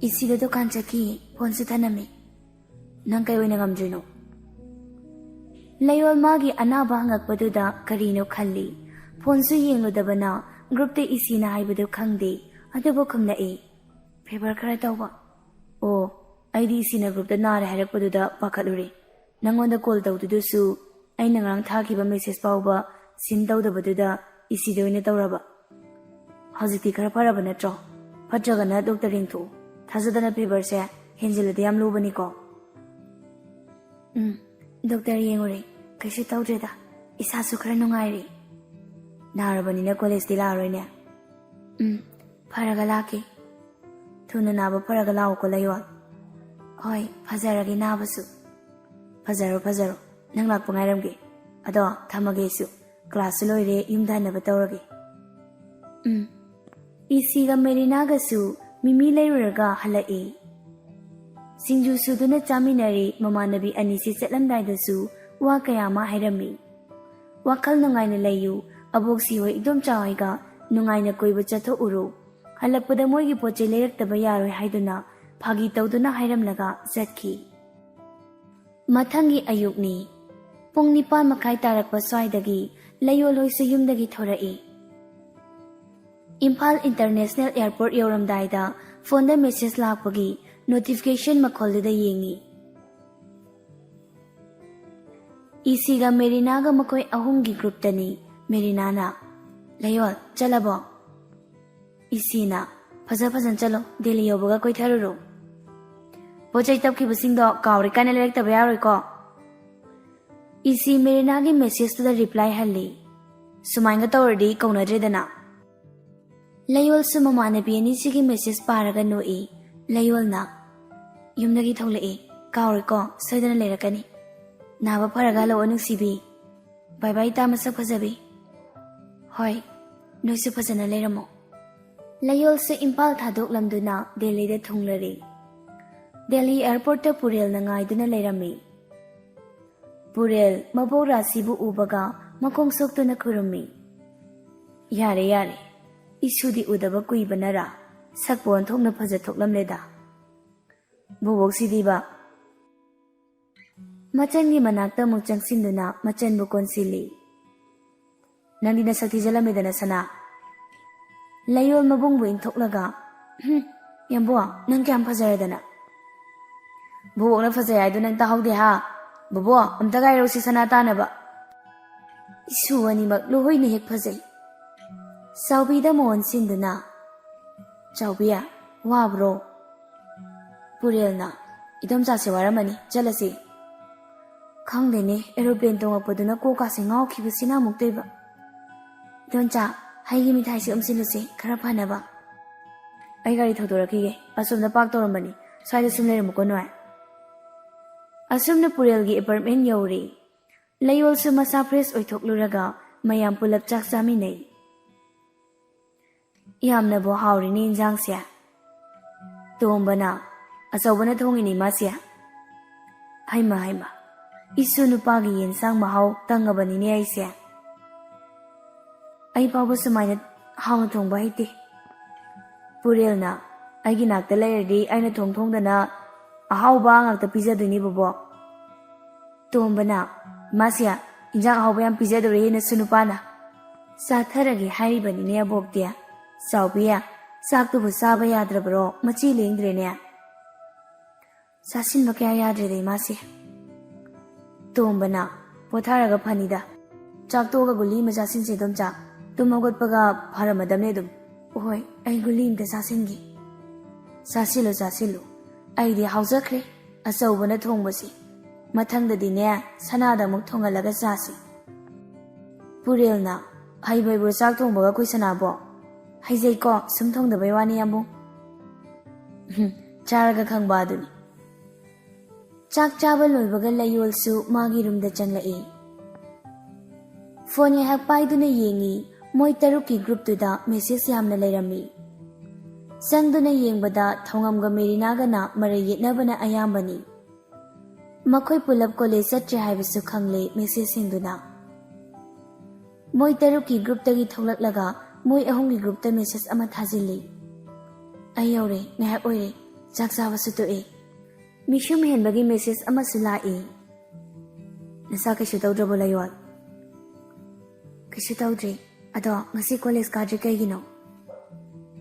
ꯏꯁꯤꯗ ꯗꯨꯀꯥꯟ ꯆꯠꯈꯤ, ꯐꯣꯟꯁꯨ ꯊꯅꯝꯃꯤ꯫" "ꯅꯪ ꯀꯩ ꯑꯣꯏꯅ ꯉꯝꯗ꯭ꯔꯤꯅꯣ?" ꯂꯩꯌꯣꯜ ꯃꯥꯒꯤ ꯑꯅꯥꯕ ꯍꯪꯉꯛꯄꯗꯨꯗ ꯀꯔꯤꯅꯣ ꯈꯜꯂꯤ꯫ ꯐꯣꯟꯁꯨ ꯌꯦꯡꯂꯨꯗꯕꯅ ꯒ꯭ꯔꯨꯞꯇ ꯏꯁꯤꯅ ꯍꯥꯏꯕꯗꯨ ꯈꯪꯗꯦ, ꯑꯗꯨꯕꯨ ꯈꯨꯝꯂꯛꯏ, "ꯐꯦꯚꯔ ꯈꯔ ꯇꯧꯕ꯫" "ꯑꯣ, ꯑꯩꯗꯤ ꯏꯁꯤꯅ ꯒ꯭ꯔꯨꯞꯇ ꯅꯥꯔꯦ ꯍꯥꯏꯔꯛꯄꯗꯨꯗ ꯄꯥꯈꯠꯂꯨꯔꯦ꯫ ꯅꯪꯉꯣꯟꯗ ꯀꯣꯜ ꯇꯧꯗꯨꯗꯁꯨ ꯑꯩꯅ ꯉꯔꯥꯡ ꯊꯥꯈꯤꯕ ꯃꯦꯁꯦꯖ ꯐꯥꯎꯕ ꯁꯤꯟ ꯇꯧꯗꯕꯗꯨꯗ ꯏꯁꯤꯗ ꯑꯣꯏꯅ ꯇꯧꯔꯕ꯫ ꯍꯧꯖꯤꯛꯇꯤ ꯈꯔ ꯐꯔꯕ ꯅꯠꯇ꯭ꯔꯣ? ꯐꯠꯇ꯭ꯔꯒꯅ ꯗꯣꯛꯇꯔ ꯌꯦꯡꯊꯣꯛꯎ꯫ ꯊꯥꯖꯗꯅ ꯐꯦꯚꯔꯁꯦ ꯍꯦꯟꯖꯤꯜꯂꯗꯤ ꯌꯥꯝ ꯂꯨꯕꯅꯤꯀꯣ꯫" "ꯎꯝ, ꯗꯣꯛꯇꯔ ꯌꯦꯡꯉꯨꯔꯦ꯫ ꯀꯩꯁꯨ ꯇꯧꯗ꯭ꯔꯦꯗ꯫ ꯏꯁꯥꯁꯨ ꯈꯔ ꯅꯨꯡꯉꯥꯏꯔꯦ꯫" "ꯅꯥꯔꯕꯅꯤꯅ ꯀꯣꯂꯦꯖꯇꯤ ꯂꯥꯛꯑꯔꯣꯏꯅꯦ?" "ꯎꯝ, ꯐꯔꯒ ꯂꯥꯛꯀꯦ꯫" "ꯊꯨꯅ ꯅꯥꯕ ꯐꯔꯒ ꯂꯥꯛꯎꯀꯣ ꯂꯩꯌꯣꯜ꯫" "ꯍꯣꯏ, ꯐꯖꯔꯒꯦ ꯅꯥꯕꯁꯨ꯫" "ꯐꯖꯔꯣ, ꯐꯖꯔꯣ꯫ ꯅꯪ ꯂꯥꯛꯄ ꯉꯥꯏꯔꯝꯒꯦ꯫ ꯑꯗꯣ ꯊꯝꯃꯒꯦ ꯑꯩꯁꯨ꯫ ꯀ꯭ꯂꯥꯁꯁꯨ ꯂꯣꯏꯔꯦ, ꯌꯨꯝꯗ ꯍꯟꯅꯕ ꯇꯧꯔꯒꯦ꯫" "ꯎꯝ꯫" ꯏꯁꯤꯒ ꯃꯦꯔꯤꯅꯥꯒꯁꯨ ꯃꯤꯃꯤ ꯂꯩꯔꯨꯔꯒ ꯍꯜꯂꯛꯏ꯫ ꯁꯤꯡꯖꯨ ꯁꯨꯗꯨꯅ ꯆꯥꯃꯤꯟꯅꯔꯤ꯫ ꯃꯃꯥꯟꯅꯕꯤ ꯑꯅꯤꯁꯤ ꯆꯠꯂꯝꯗꯥꯏꯗꯁꯨ ꯋꯥ ꯀꯌꯥ ꯑꯃ ꯍꯥꯏꯔꯝꯃꯤ꯫ "ꯋꯥꯈꯜ ꯅꯨꯡꯉꯥꯏꯅ ꯂꯩꯌꯨ꯫ ꯑꯕꯣꯛꯁꯤ ꯍꯣꯏ ꯏꯗꯣꯝꯆꯥ ꯍꯣꯏꯒ ꯅꯨꯡꯉꯥꯏꯅ ꯀꯣꯏꯕ ꯆꯠꯊꯣꯛꯎꯔꯣ꯫ ꯍꯜꯂꯛꯄꯗ ꯃꯣꯏꯒꯤ ꯄꯣꯠ ꯆꯩ ꯂꯩꯔꯛꯇꯕ ꯌꯥꯔꯣꯏ" ꯍꯥꯏꯗꯨꯅ ꯐꯥꯒꯤ ꯇꯧꯗꯨꯅ ꯍꯥꯏꯔꯝꯂꯒ ꯆꯠꯈꯤ꯫ ꯃꯊꯪꯒꯤ ꯑꯌꯨꯛꯅꯤ꯫ ꯄꯨꯡ ꯅꯤꯄꯥꯟ ꯃꯈꯥꯏ ꯇꯥꯔꯛꯄ ꯁ꯭ꯋꯥꯏꯗꯒꯤ ꯂꯩꯌꯣꯜ ꯍꯣꯏꯁꯨ ꯌꯨꯝꯗꯒꯤ ꯊꯣꯔꯛꯏ꯫ ꯏꯝꯐꯥꯜ ꯏꯟꯇꯔꯅꯦꯁꯅꯦꯜ ꯑꯦꯌꯔꯄꯣꯔꯠ ꯌꯧꯔꯝꯗꯥꯏꯗ ꯐꯣꯟꯗ ꯃꯦꯁꯦꯖ ꯂꯥꯛꯄꯒꯤ ꯅꯣꯇꯤꯐꯤꯀꯦꯁꯟ ꯃꯈꯣꯜꯗꯨꯗ ꯌꯦꯡꯉꯤ꯫ ꯏꯁꯤꯒ ꯃꯦꯔꯤꯅꯥꯒ ꯃꯈꯣꯏ ꯑꯍꯨꯝꯒꯤ ꯒ꯭ꯔꯨꯞꯇꯅꯤ꯫ ꯃꯦꯔꯤꯅꯥꯅ, "ꯂꯩꯌꯣꯜ, ꯆꯠꯂꯕꯣ?" ꯏꯁꯤꯅ, "ꯐꯖ ꯐꯖꯅ ꯆꯠꯂꯣ, ꯗꯦꯜꯂꯤ ꯌꯧꯕꯒ ꯀꯣꯏꯊꯔꯨꯔꯣ꯫ ꯄꯣꯠ ꯆꯩ ꯇꯞꯈꯤꯕꯁꯤꯡꯗꯣ ꯀꯥꯎꯔꯦ ꯀꯥꯏꯅ ꯂꯩꯔꯛꯇꯕ ꯌꯥꯔꯣꯏꯀꯣ?" ꯏꯁꯤ ꯃꯦꯔꯤꯅꯥꯒꯤ ꯃꯦꯁꯦꯖꯇꯨꯗ ꯔꯤꯄ꯭ꯂꯥꯏ ꯍꯜꯂꯤ꯫ ꯁꯨꯃꯥꯏꯅ ꯇꯧꯔꯗꯤ ꯀꯧꯅꯗ꯭ꯔꯦꯗꯅ꯫ ꯂꯩꯌꯣꯜꯁꯨ ꯃꯃꯥꯟꯅꯕꯤ ꯑꯅꯤꯁꯤꯒꯤ ꯃꯦꯁꯦꯖ ꯄꯥꯔꯒ ꯅꯣꯛꯏ꯫ ꯂꯩꯌꯣꯜꯅ, "ꯌꯨꯝꯗꯒꯤ ꯊꯣꯛꯂꯛꯏ, ꯀꯥꯎꯔꯣꯏꯀꯣ, ꯁꯣꯏꯗꯅ ꯂꯩꯔꯛꯀꯅꯤ꯫ ꯅꯥꯕ ꯐꯔꯒ ꯍꯜꯂꯛꯑꯣ ꯅꯨꯡꯁꯤꯕꯤ꯫ ꯕꯥꯏ ꯕꯥꯏ ꯏꯇꯥ ꯃꯁꯛ ꯐꯖꯕꯤ꯫ ꯍꯣꯏ, ꯅꯣꯏꯁꯨ ꯐꯖꯅ ꯂꯩꯔꯝꯃꯣ꯫" ꯂꯩꯌꯣꯜꯁꯨ ꯏꯝꯐꯥꯜ ꯊꯥꯗꯣꯛꯂꯝꯗꯨꯅ ꯗꯦꯜꯂꯤꯗ ꯊꯨꯡꯂꯔꯦ꯫ ꯗꯦꯜꯂꯤ ꯑꯦꯌꯔꯄꯣꯔꯠꯇ ꯄꯨꯔꯦꯜꯅ ꯉꯥꯏꯗꯨꯅ ꯂꯩꯔꯝꯃꯤ꯫ ꯄꯨꯔꯦꯜ ꯃꯕꯣꯛ ꯔꯥꯁꯤꯕꯨ ꯎꯕꯒ ꯃꯈꯣꯡ ꯁꯣꯛꯇꯨꯅ ꯈꯨꯔꯨꯝꯃꯤ꯫ "ꯌꯥꯔꯦ, ꯌꯥꯔꯦ, ꯏꯁꯨꯗꯤ ꯎꯗꯕ ꯀꯨꯏꯕꯅꯔꯥ, ꯁꯛꯄꯨ ꯑꯣꯟꯊꯣꯛꯅ ꯐꯖ ꯊꯣꯛꯂꯝꯂꯦꯗ꯫ ꯕꯣꯕꯣꯛꯁꯤꯗꯤꯕ꯫" ꯃꯆꯟꯒꯤ ꯃꯅꯥꯛꯇ ꯑꯃꯨꯛ ꯆꯪꯁꯤꯟꯗꯨꯅ ꯃꯆꯟꯕꯨ ꯀꯣꯟꯁꯤꯜꯂꯤ꯫ "ꯅꯪꯗꯤ ꯅꯁꯛ ꯊꯤꯖꯤꯜꯂꯝꯃꯦꯗꯅ, ꯁꯅꯥ꯫" ꯂꯩꯌꯣꯜ ꯃꯕꯨꯡꯕꯨ ꯏꯟꯊꯣꯛꯂꯒ, "ꯍꯨꯝ, ꯌꯥꯝꯕꯣ, ꯅꯪ ꯀꯌꯥꯝ ꯐꯖꯔꯗꯅ?" "ꯕꯣꯕꯣꯛꯅ ꯐꯖꯩ ꯍꯥꯏꯗꯣ ꯅꯪ ꯇꯥꯍꯧꯗꯦ ꯍꯥ? ꯕꯣꯕꯣ, ꯑꯝꯇ ꯀꯥꯏꯔꯧꯁꯤ ꯁꯅꯥ ꯇꯥꯅꯕ꯫" ꯏꯁꯨ ꯑꯅꯤꯃꯛ ꯂꯣꯏꯅ ꯍꯦꯛ ꯐꯖꯩ꯫ ꯆꯥꯎꯕꯤꯗ ꯃꯣꯟ ꯁꯤꯟꯗꯨꯅ, "ꯆꯥꯎꯕꯤ, ꯋꯥꯕ꯭ꯔꯣ?" ꯄꯨꯔꯦꯜꯅ, "ꯏꯗꯣꯝꯆꯥꯁꯦ ꯋꯥꯔꯝꯃꯅꯤ, ꯆꯠꯂꯁꯤ꯫" "ꯈꯪꯗꯦꯅꯦ, ꯑꯦꯔꯣꯄ꯭ꯂꯦꯟ ꯇꯣꯡꯉꯛꯄꯗꯨꯅ ꯀꯣꯛꯀꯥꯁꯦ ꯉꯥꯎꯈꯤꯕꯁꯤꯅ ꯑꯃꯨꯛꯇꯣꯏꯕ꯫ ꯏꯗꯣꯝꯆꯥ, ꯍꯩꯒꯤ ꯃꯤꯊꯥꯏꯁꯦ ꯎꯝꯁꯤꯜꯂꯨꯁꯦ, ꯈꯔ ꯐꯅꯕ꯫" "ꯑꯩ ꯒꯥꯔꯤ ꯊꯧꯗꯣꯔꯛꯈꯤꯒꯦ, ꯑꯁꯣꯝꯗ ꯄꯥꯔꯛ ꯇꯧꯔꯝꯕꯅꯤ, ꯁ꯭ꯋꯥꯏꯗ ꯁꯨꯝ ꯂꯩꯔꯝꯃꯨꯀꯣ ꯅꯣꯏ꯫" ꯑꯁꯨꯝꯅ ꯄꯨꯔꯦꯜꯒꯤ ꯑꯦꯄꯥꯔꯠꯃꯦꯟ ꯌꯧꯔꯦ꯫ ꯂꯩꯌꯣꯜꯁꯨ ꯃꯁꯥ ꯐ꯭ꯔꯦꯁ ꯑꯣꯏꯊꯣꯛꯂꯨꯔꯒ ꯃꯌꯥꯝ ꯄꯨꯂꯞ ꯆꯥꯛ ꯆꯥꯃꯤꯟꯅꯩ꯫ "ꯌꯥꯝꯅꯕꯨ ꯍꯥꯎꯔꯤꯅꯦ ꯏꯟꯖꯥꯡꯁꯦ꯫" ꯇꯣꯝꯕꯅ, "ꯑꯆꯧꯕꯅ ꯊꯣꯡꯉꯤꯅꯦ ꯏꯃꯥꯁꯦ꯫" "ꯍꯩꯃ ꯍꯩꯃ, ꯏꯁꯨ ꯅꯨꯄꯥꯒꯤ ꯌꯦꯟꯁꯥꯡ ꯃꯍꯥꯎ ꯇꯪꯉꯕꯅꯤꯅꯦ ꯑꯩꯁꯦ꯫ ꯑꯩ ꯐꯥꯎꯕ ꯁꯨꯃꯥꯏꯅ ꯍꯥꯎꯅ ꯊꯣꯡꯕ ꯍꯩꯇꯦ꯫" ꯄꯨꯔꯦꯜꯅ, "ꯑꯩꯒꯤ ꯅꯥꯛꯇ ꯂꯩꯔꯗꯤ ꯑꯩꯅ ꯊꯣꯡ ꯊꯣꯡꯗꯅ ꯑꯍꯥꯎꯕ ꯉꯥꯛꯇ ꯄꯤꯖꯗꯣꯏꯅꯦ ꯕꯣꯕꯣꯛ꯫" ꯇꯣꯝꯕꯅ, "ꯏꯃꯥꯁꯦ, ꯏꯟꯖꯥꯡ ꯑꯍꯥꯎꯕ ꯌꯥꯝ ꯄꯤꯖꯗꯧꯔꯦ ꯅꯁꯨ ꯅꯨꯄꯥꯅ꯫" "ꯆꯥꯊꯔꯒꯦ ꯍꯥꯏꯔꯤꯕꯅꯤꯅꯦ ꯑꯕꯣꯛꯇꯤ꯫" "ꯆꯥꯎꯕꯤ, ꯆꯥꯛꯇꯨꯕꯨ ꯆꯥꯕ ꯌꯥꯗ꯭ꯔꯕ꯭ꯔꯣ? ꯃꯆꯤ ꯂꯦꯡꯗ꯭ꯔꯦꯅꯦ꯫" "ꯆꯥꯁꯤꯟꯕ ꯀꯌꯥ ꯌꯥꯗ꯭ꯔꯦꯗ ꯏꯃꯥꯁꯦ꯫" ꯇꯣꯝꯕꯅ, "ꯄꯣꯊꯥꯔꯒ ꯐꯅꯤꯗ꯫ ꯆꯥꯛ ꯇꯣꯛꯑꯒ ꯒꯨꯂꯤ ꯑꯃ ꯆꯥꯁꯤꯟꯁꯦ ꯏꯗꯣꯝꯆꯥ꯫ ꯇꯨꯝ ꯍꯧꯒꯠꯄꯒ ꯐꯔꯝꯃꯗꯕꯅꯦ ꯑꯗꯨꯝ꯫" "ꯍꯣꯏ, ꯑꯩ ꯒꯨꯂꯤ ꯑꯝꯇ ꯆꯥꯁꯤꯟꯒꯦ꯫" "ꯆꯥꯁꯤꯜꯂꯨ, ꯆꯥꯁꯤꯜꯂꯨ꯫ ꯑꯩꯗꯤ ꯍꯥꯎꯖꯈ꯭ꯔꯦ ꯑꯆꯧꯕꯅ ꯊꯣꯡꯕꯁꯦ꯫ ꯃꯊꯪꯗꯗꯤꯅꯦ, ꯁꯅꯥꯗ ꯑꯃꯨꯛ ꯊꯣꯡꯍꯜꯂꯒ ꯆꯥꯁꯤ꯫" ꯄꯨꯔꯦꯜꯅ, "ꯍꯩꯕ ꯍꯩꯕ꯭ꯔꯣ ꯆꯥꯛ ꯊꯣꯡꯕꯒ ꯑꯩꯈꯣꯏ ꯁꯅꯥꯕꯣ?" "ꯍꯩꯖꯩꯀꯣ, ꯁꯨꯝ ꯊꯣꯡꯗꯕꯩ ꯋꯥꯅꯤ ꯌꯥꯝꯕꯨꯡ꯫" "ꯎꯝ, ꯆꯥꯔꯒ ꯈꯪꯕ ꯑꯗꯨꯅꯤ꯫" ꯆꯥꯛ ꯆꯥꯕ ꯂꯣꯏꯕꯒ ꯂꯩꯌꯣꯜꯁꯨ ꯃꯥꯒꯤ ꯔꯨꯝꯗ ꯆꯪꯂꯛꯏ꯫ ꯐꯣꯟ ꯉꯥꯏꯍꯥꯛ ꯄꯥꯏꯗꯨꯅ ꯌꯦꯡꯉꯤ꯫ ꯃꯣꯏ ꯇꯔꯨꯛꯀꯤ ꯒ꯭ꯔꯨꯞꯇꯨꯗ ꯃꯦꯁꯦꯖ ꯌꯥꯝꯅ ꯂꯩꯔꯝꯃꯤ꯫ ꯆꯪꯗꯨꯅ ꯌꯦꯡꯕꯗ ꯊꯧꯉꯝꯒ ꯃꯦꯔꯤꯅꯥꯒꯅ ꯃꯔꯩ ꯌꯦꯠꯅꯕꯅ ꯑꯌꯥꯝꯕꯅꯤ꯫ ꯃꯈꯣꯏ ꯄꯨꯂꯞ ꯀꯣꯂꯦꯖ ꯆꯠꯇ꯭ꯔꯦ ꯍꯥꯏꯕꯁꯨ ꯈꯪꯂꯦ ꯃꯦꯁꯦꯖꯁꯤꯡꯗꯨꯅ꯫ ꯃꯣꯏ ꯇꯔꯨꯛꯀꯤ ꯒ꯭ꯔꯨꯞꯇꯒꯤ ꯊꯣꯛꯂꯛꯂꯒ ꯃꯣꯏ ꯑꯍꯨꯝꯒꯤ ꯒ꯭ꯔꯨꯞꯇ ꯃꯦꯁꯦꯖ ꯑꯃ ꯊꯥꯖꯤꯜꯂꯤ꯫ "ꯑꯩ ꯌꯧꯔꯦ, ꯉꯥꯏꯍꯥꯛ ꯑꯣꯏꯔꯦ, ꯆꯥꯛ ꯆꯥꯕꯁꯨ ꯇꯣꯛꯑꯦ꯫" ꯃꯤꯁꯨꯝ ꯍꯦꯟꯕꯒꯤ ꯃꯦꯁꯦꯖ ꯑꯃꯁꯨ ꯂꯥꯛꯏ꯫ "ꯅꯁꯥ ꯀꯩꯁꯨ ꯇꯧꯗ꯭ꯔꯕꯣ ꯂꯩꯌꯣꯜ?" "ꯀꯩꯁꯨ ꯇꯧꯗ꯭ꯔꯤ꯫ ꯑꯗꯣ ꯉꯁꯤ ꯀꯣꯂꯦꯖ ꯀꯥꯗ꯭ꯔꯤ ꯀꯩꯒꯤꯅꯣ?"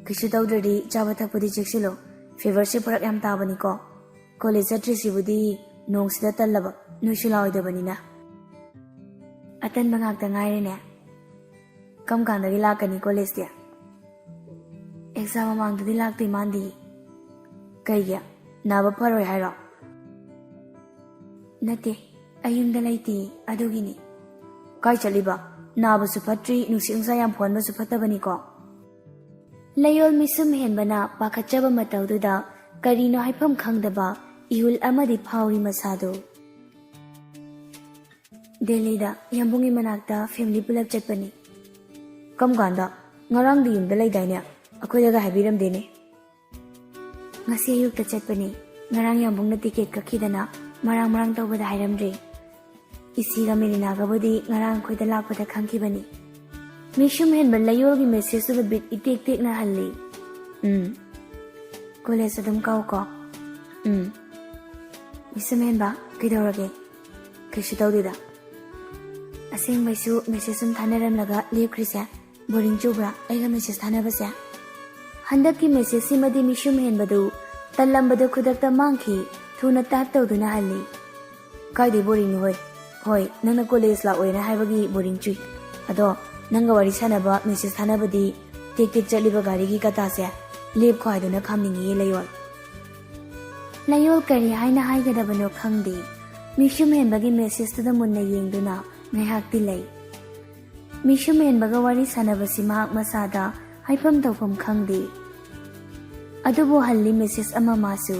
"ꯀꯩꯁꯨ ꯇꯧꯗ꯭ꯔꯗꯤ ꯆꯥꯕ ꯊꯛꯄꯗꯤ ꯆꯦꯛꯁꯤꯜꯂꯣ꯫ ꯐꯤꯚꯔꯁꯦ ꯐꯔꯛ ꯌꯥꯝ ꯇꯥꯕꯅꯤꯀꯣ꯫ ꯀꯣꯂꯦꯖ ꯆꯠꯇ꯭ꯔꯤꯁꯤꯕꯨꯗꯤ ꯅꯣꯡꯁꯤꯗ ꯇꯜꯂꯕ, ꯅꯣꯏꯁꯨ ꯂꯥꯛꯑꯣꯏꯗꯕꯅꯤꯅ꯫" "ꯑꯇꯟꯕ ꯉꯥꯛꯇ ꯉꯥꯏꯔꯦꯅꯦ꯫ ꯀꯔꯝ ꯀꯥꯟꯗꯒꯤ ꯂꯥꯛꯀꯅꯤ ꯀꯣꯂꯦꯖꯇꯤ?" "ꯑꯦꯛꯖꯥꯝ ꯃꯃꯥꯡꯗꯗꯤ ꯂꯥꯛꯇꯣꯏ ꯃꯥꯟꯗꯦ꯫" "ꯀꯩꯒꯤ? ꯅꯥꯕ ꯐꯔꯣꯏ ꯍꯥꯏꯔꯣ?" "ꯅꯠꯇꯦ, ꯑꯩ ꯌꯨꯝꯗ ꯂꯩꯇꯦ, ꯑꯗꯨꯒꯤꯅꯤ꯫" "ꯀꯥꯏ ꯆꯠꯂꯤꯕ? ꯅꯥꯕꯁꯨ ꯐꯠꯇ꯭ꯔꯤ, ꯅꯨꯡꯁꯤꯠ ꯅꯨꯡꯁꯥ ꯌꯥꯝ ꯐꯨꯍꯟꯕꯁꯨ ꯐꯠꯇꯕꯅꯤꯀꯣ꯫" ꯂꯩꯌꯣꯜ ꯃꯤꯁꯨꯝ ꯍꯦꯟꯕꯅ ꯄꯥꯈꯠꯆꯕ ꯃꯇꯧꯗꯨꯗ ꯀꯔꯤꯅꯣ ꯍꯥꯏꯐꯝ ꯈꯪꯗꯕ ꯏꯍꯨꯜ ꯑꯃꯗꯤ ꯐꯥꯎꯔꯤ ꯃꯁꯥꯗꯨ꯫ "ꯗꯦꯜꯂꯤꯗ ꯌꯥꯝꯕꯨꯡꯒꯤ ꯃꯅꯥꯛꯇ ꯐꯦꯃꯤꯂꯤ ꯄꯨꯂꯞ ꯆꯠꯄꯅꯤ꯫" "ꯀꯔꯝ ꯀꯥꯟꯗ?" ꯉꯔꯥꯡꯗꯤ ꯌꯨꯝꯗ ꯂꯩꯗꯥꯏꯅꯦ? ꯑꯩꯈꯣꯏꯗꯒ ꯍꯥꯏꯕꯤꯔꯝꯗꯦꯅꯦ꯫ ꯉꯁꯤ ꯑꯌꯨꯛꯇ ꯆꯠꯄꯅꯤ꯫ ꯉꯔꯥꯡ ꯌꯥꯝꯕꯨꯡꯅ ꯇꯤꯀꯦꯠ ꯀꯛꯈꯤꯗꯅ ꯃꯔꯥꯡ ꯃꯔꯥꯡ ꯇꯧꯕꯗ ꯍꯥꯏꯔꯝꯗ꯭ꯔꯦ꯫ ꯏꯁꯤꯒ ꯃꯦꯔꯤꯅꯥꯒꯕꯨꯗꯤ ꯉꯔꯥꯡ ꯑꯩꯈꯣꯏꯗ ꯂꯥꯛꯄꯗ ꯈꯪꯈꯤꯕꯅꯤ꯫ ꯃꯤꯁꯨꯝ ꯍꯦꯟꯕ ꯂꯌꯣꯜꯒꯤ ꯃꯦꯁꯦꯖꯇꯨꯗ ꯕꯤꯠ ꯏꯇꯦꯛ ꯇꯦꯛꯅ ꯍꯜꯂꯤ꯫ ꯎꯝ꯫ ꯀꯣꯂꯦꯖ ꯑꯗꯨꯝ ꯀꯥꯎꯀꯣ꯫ ꯎꯝ꯫ ꯃꯤꯁꯨꯝ ꯍꯦꯟꯕ, ꯀꯩꯗꯧꯔꯒꯦ? ꯀꯩꯁꯨ ꯇꯧꯗꯦꯗ꯫ ꯑꯁꯦꯡꯕꯩꯁꯨ ꯃꯦꯁꯦꯖ ꯁꯨꯝ ꯊꯥꯅꯔꯝꯂꯒ ꯂꯦꯞꯈ꯭ꯔꯤꯁꯦ ꯕꯣꯔꯤꯡ ꯆꯨꯕ꯭ꯔꯥ, ꯑꯩꯒ ꯃꯦꯁꯦꯖ ꯊꯥꯅꯕꯁꯦ? ꯍꯟꯗꯛꯀꯤ ꯃꯦꯁꯦꯖꯁꯤꯃꯗꯤ ꯃꯤꯁꯨꯝ ꯍꯦꯟꯕꯗꯨ ꯇꯜꯂꯝꯕꯗꯨ ꯈꯨꯗꯛꯇ ꯃꯥꯡꯈꯤ, ꯊꯨꯅ ꯇꯥꯏꯞ ꯇꯧꯗꯨꯅ ꯍꯜꯂꯤ꯫ ꯀꯥꯏꯗꯩ ꯕꯣꯔꯤꯡꯅꯣ ꯍꯣꯏ? ꯍꯣꯏ, ꯅꯪꯅ ꯀꯣꯂꯦꯖ ꯂꯥꯛꯑꯣꯏꯅ ꯍꯥꯏꯕꯒꯤ ꯕꯣꯔꯤꯡ ꯆꯨꯏ꯫ ꯑꯗꯣ ꯅꯪꯒ ꯋꯥꯔꯤ ꯁꯥꯟꯅꯕ, ꯃꯦꯁꯦꯖ ꯊꯥꯅꯕꯗꯤ ꯇꯦꯛ ꯇꯦꯛ ꯆꯠꯂꯤꯕ ꯒꯥꯔꯤꯒꯤ ꯀꯇꯥꯁꯦ ꯂꯦꯞꯈꯣ ꯍꯥꯏꯗꯨꯅ ꯈꯥꯝꯅꯤꯡꯉꯤꯌꯦ ꯂꯌꯣꯜ꯫ ꯂꯌꯣꯜ ꯀꯔꯤ ꯍꯥꯏꯅ ꯍꯥꯏꯒꯗꯕꯅꯣ ꯈꯪꯗꯦ꯫ ꯃꯤꯁꯨꯝ ꯍꯦꯟꯕꯒꯤ ꯃꯦꯁꯦꯖꯇꯨꯗ ꯃꯨꯟꯅ ꯌꯦꯡꯗꯨꯅ ꯉꯥꯏꯍꯥꯛꯇꯤ ꯂꯩ꯫ ꯃꯤꯁꯨꯝ ꯍꯦꯟꯕꯒ ꯋꯥꯔꯤ ꯁꯥꯟꯅꯕꯁꯤ ꯃꯍꯥꯛ ꯃꯁꯥꯗ ꯍꯥꯏꯐꯝ ꯇꯧꯐꯝ ꯈꯪꯗꯦ꯫ ꯑꯗꯨꯕꯨ ꯍꯜꯂꯤ ꯃꯦꯁꯦꯖ ꯑꯃ ꯃꯥꯁꯨ꯫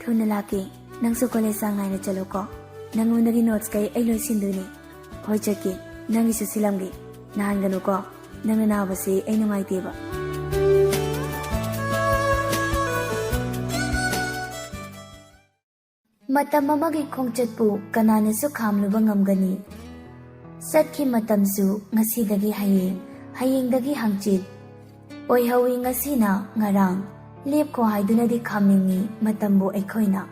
"ꯊꯨꯅ ꯂꯥꯛꯀꯦ, ꯅꯪꯁꯨ ꯀꯣꯂꯦꯖ ꯆꯥꯡ ꯅꯥꯏꯅ ꯆꯠꯂꯨꯀꯣ꯫ ꯅꯪꯉꯣꯟꯗꯒꯤ ꯅꯣꯠꯁ ꯀꯩ ꯑꯩ ꯂꯣꯏ ꯁꯤꯟꯗꯣꯏꯅꯦ꯫ ꯍꯣꯏ ꯆꯠꯀꯦ, ꯅꯪꯒꯤꯁꯨ ꯁꯤꯜꯂꯝꯒꯦ꯫ ꯅꯥꯍꯟꯒꯅꯨꯀꯣ, ꯅꯪꯅ ꯅꯥꯕꯁꯦ ꯑꯩ ꯅꯨꯡꯉꯥꯏꯇꯦꯕ"꯫ ꯃꯇꯝ ꯑꯃꯒꯤ ꯈꯣꯡꯆꯠꯄꯨ ꯀꯅꯥꯅꯁꯨ ꯈꯥꯝꯂꯨꯕ ꯉꯝꯒꯅꯤ? ꯆꯠꯈꯤ ꯃꯇꯝꯁꯨ ꯉꯁꯤꯗꯒꯤ ꯍꯌꯦꯡ, ꯍꯌꯦꯡꯗꯒꯤ ꯍꯪꯆꯤꯠ꯫ ꯑꯣꯏꯍꯧꯏ ꯉꯁꯤꯅ ꯉꯔꯥꯡ, ꯂꯦꯞꯈꯣ ꯍꯥꯏꯗꯨꯅꯗꯤ ꯈꯥꯝꯅꯤꯡꯏ ꯃꯇꯝꯕꯨ ꯑꯩꯈꯣꯏꯅ꯫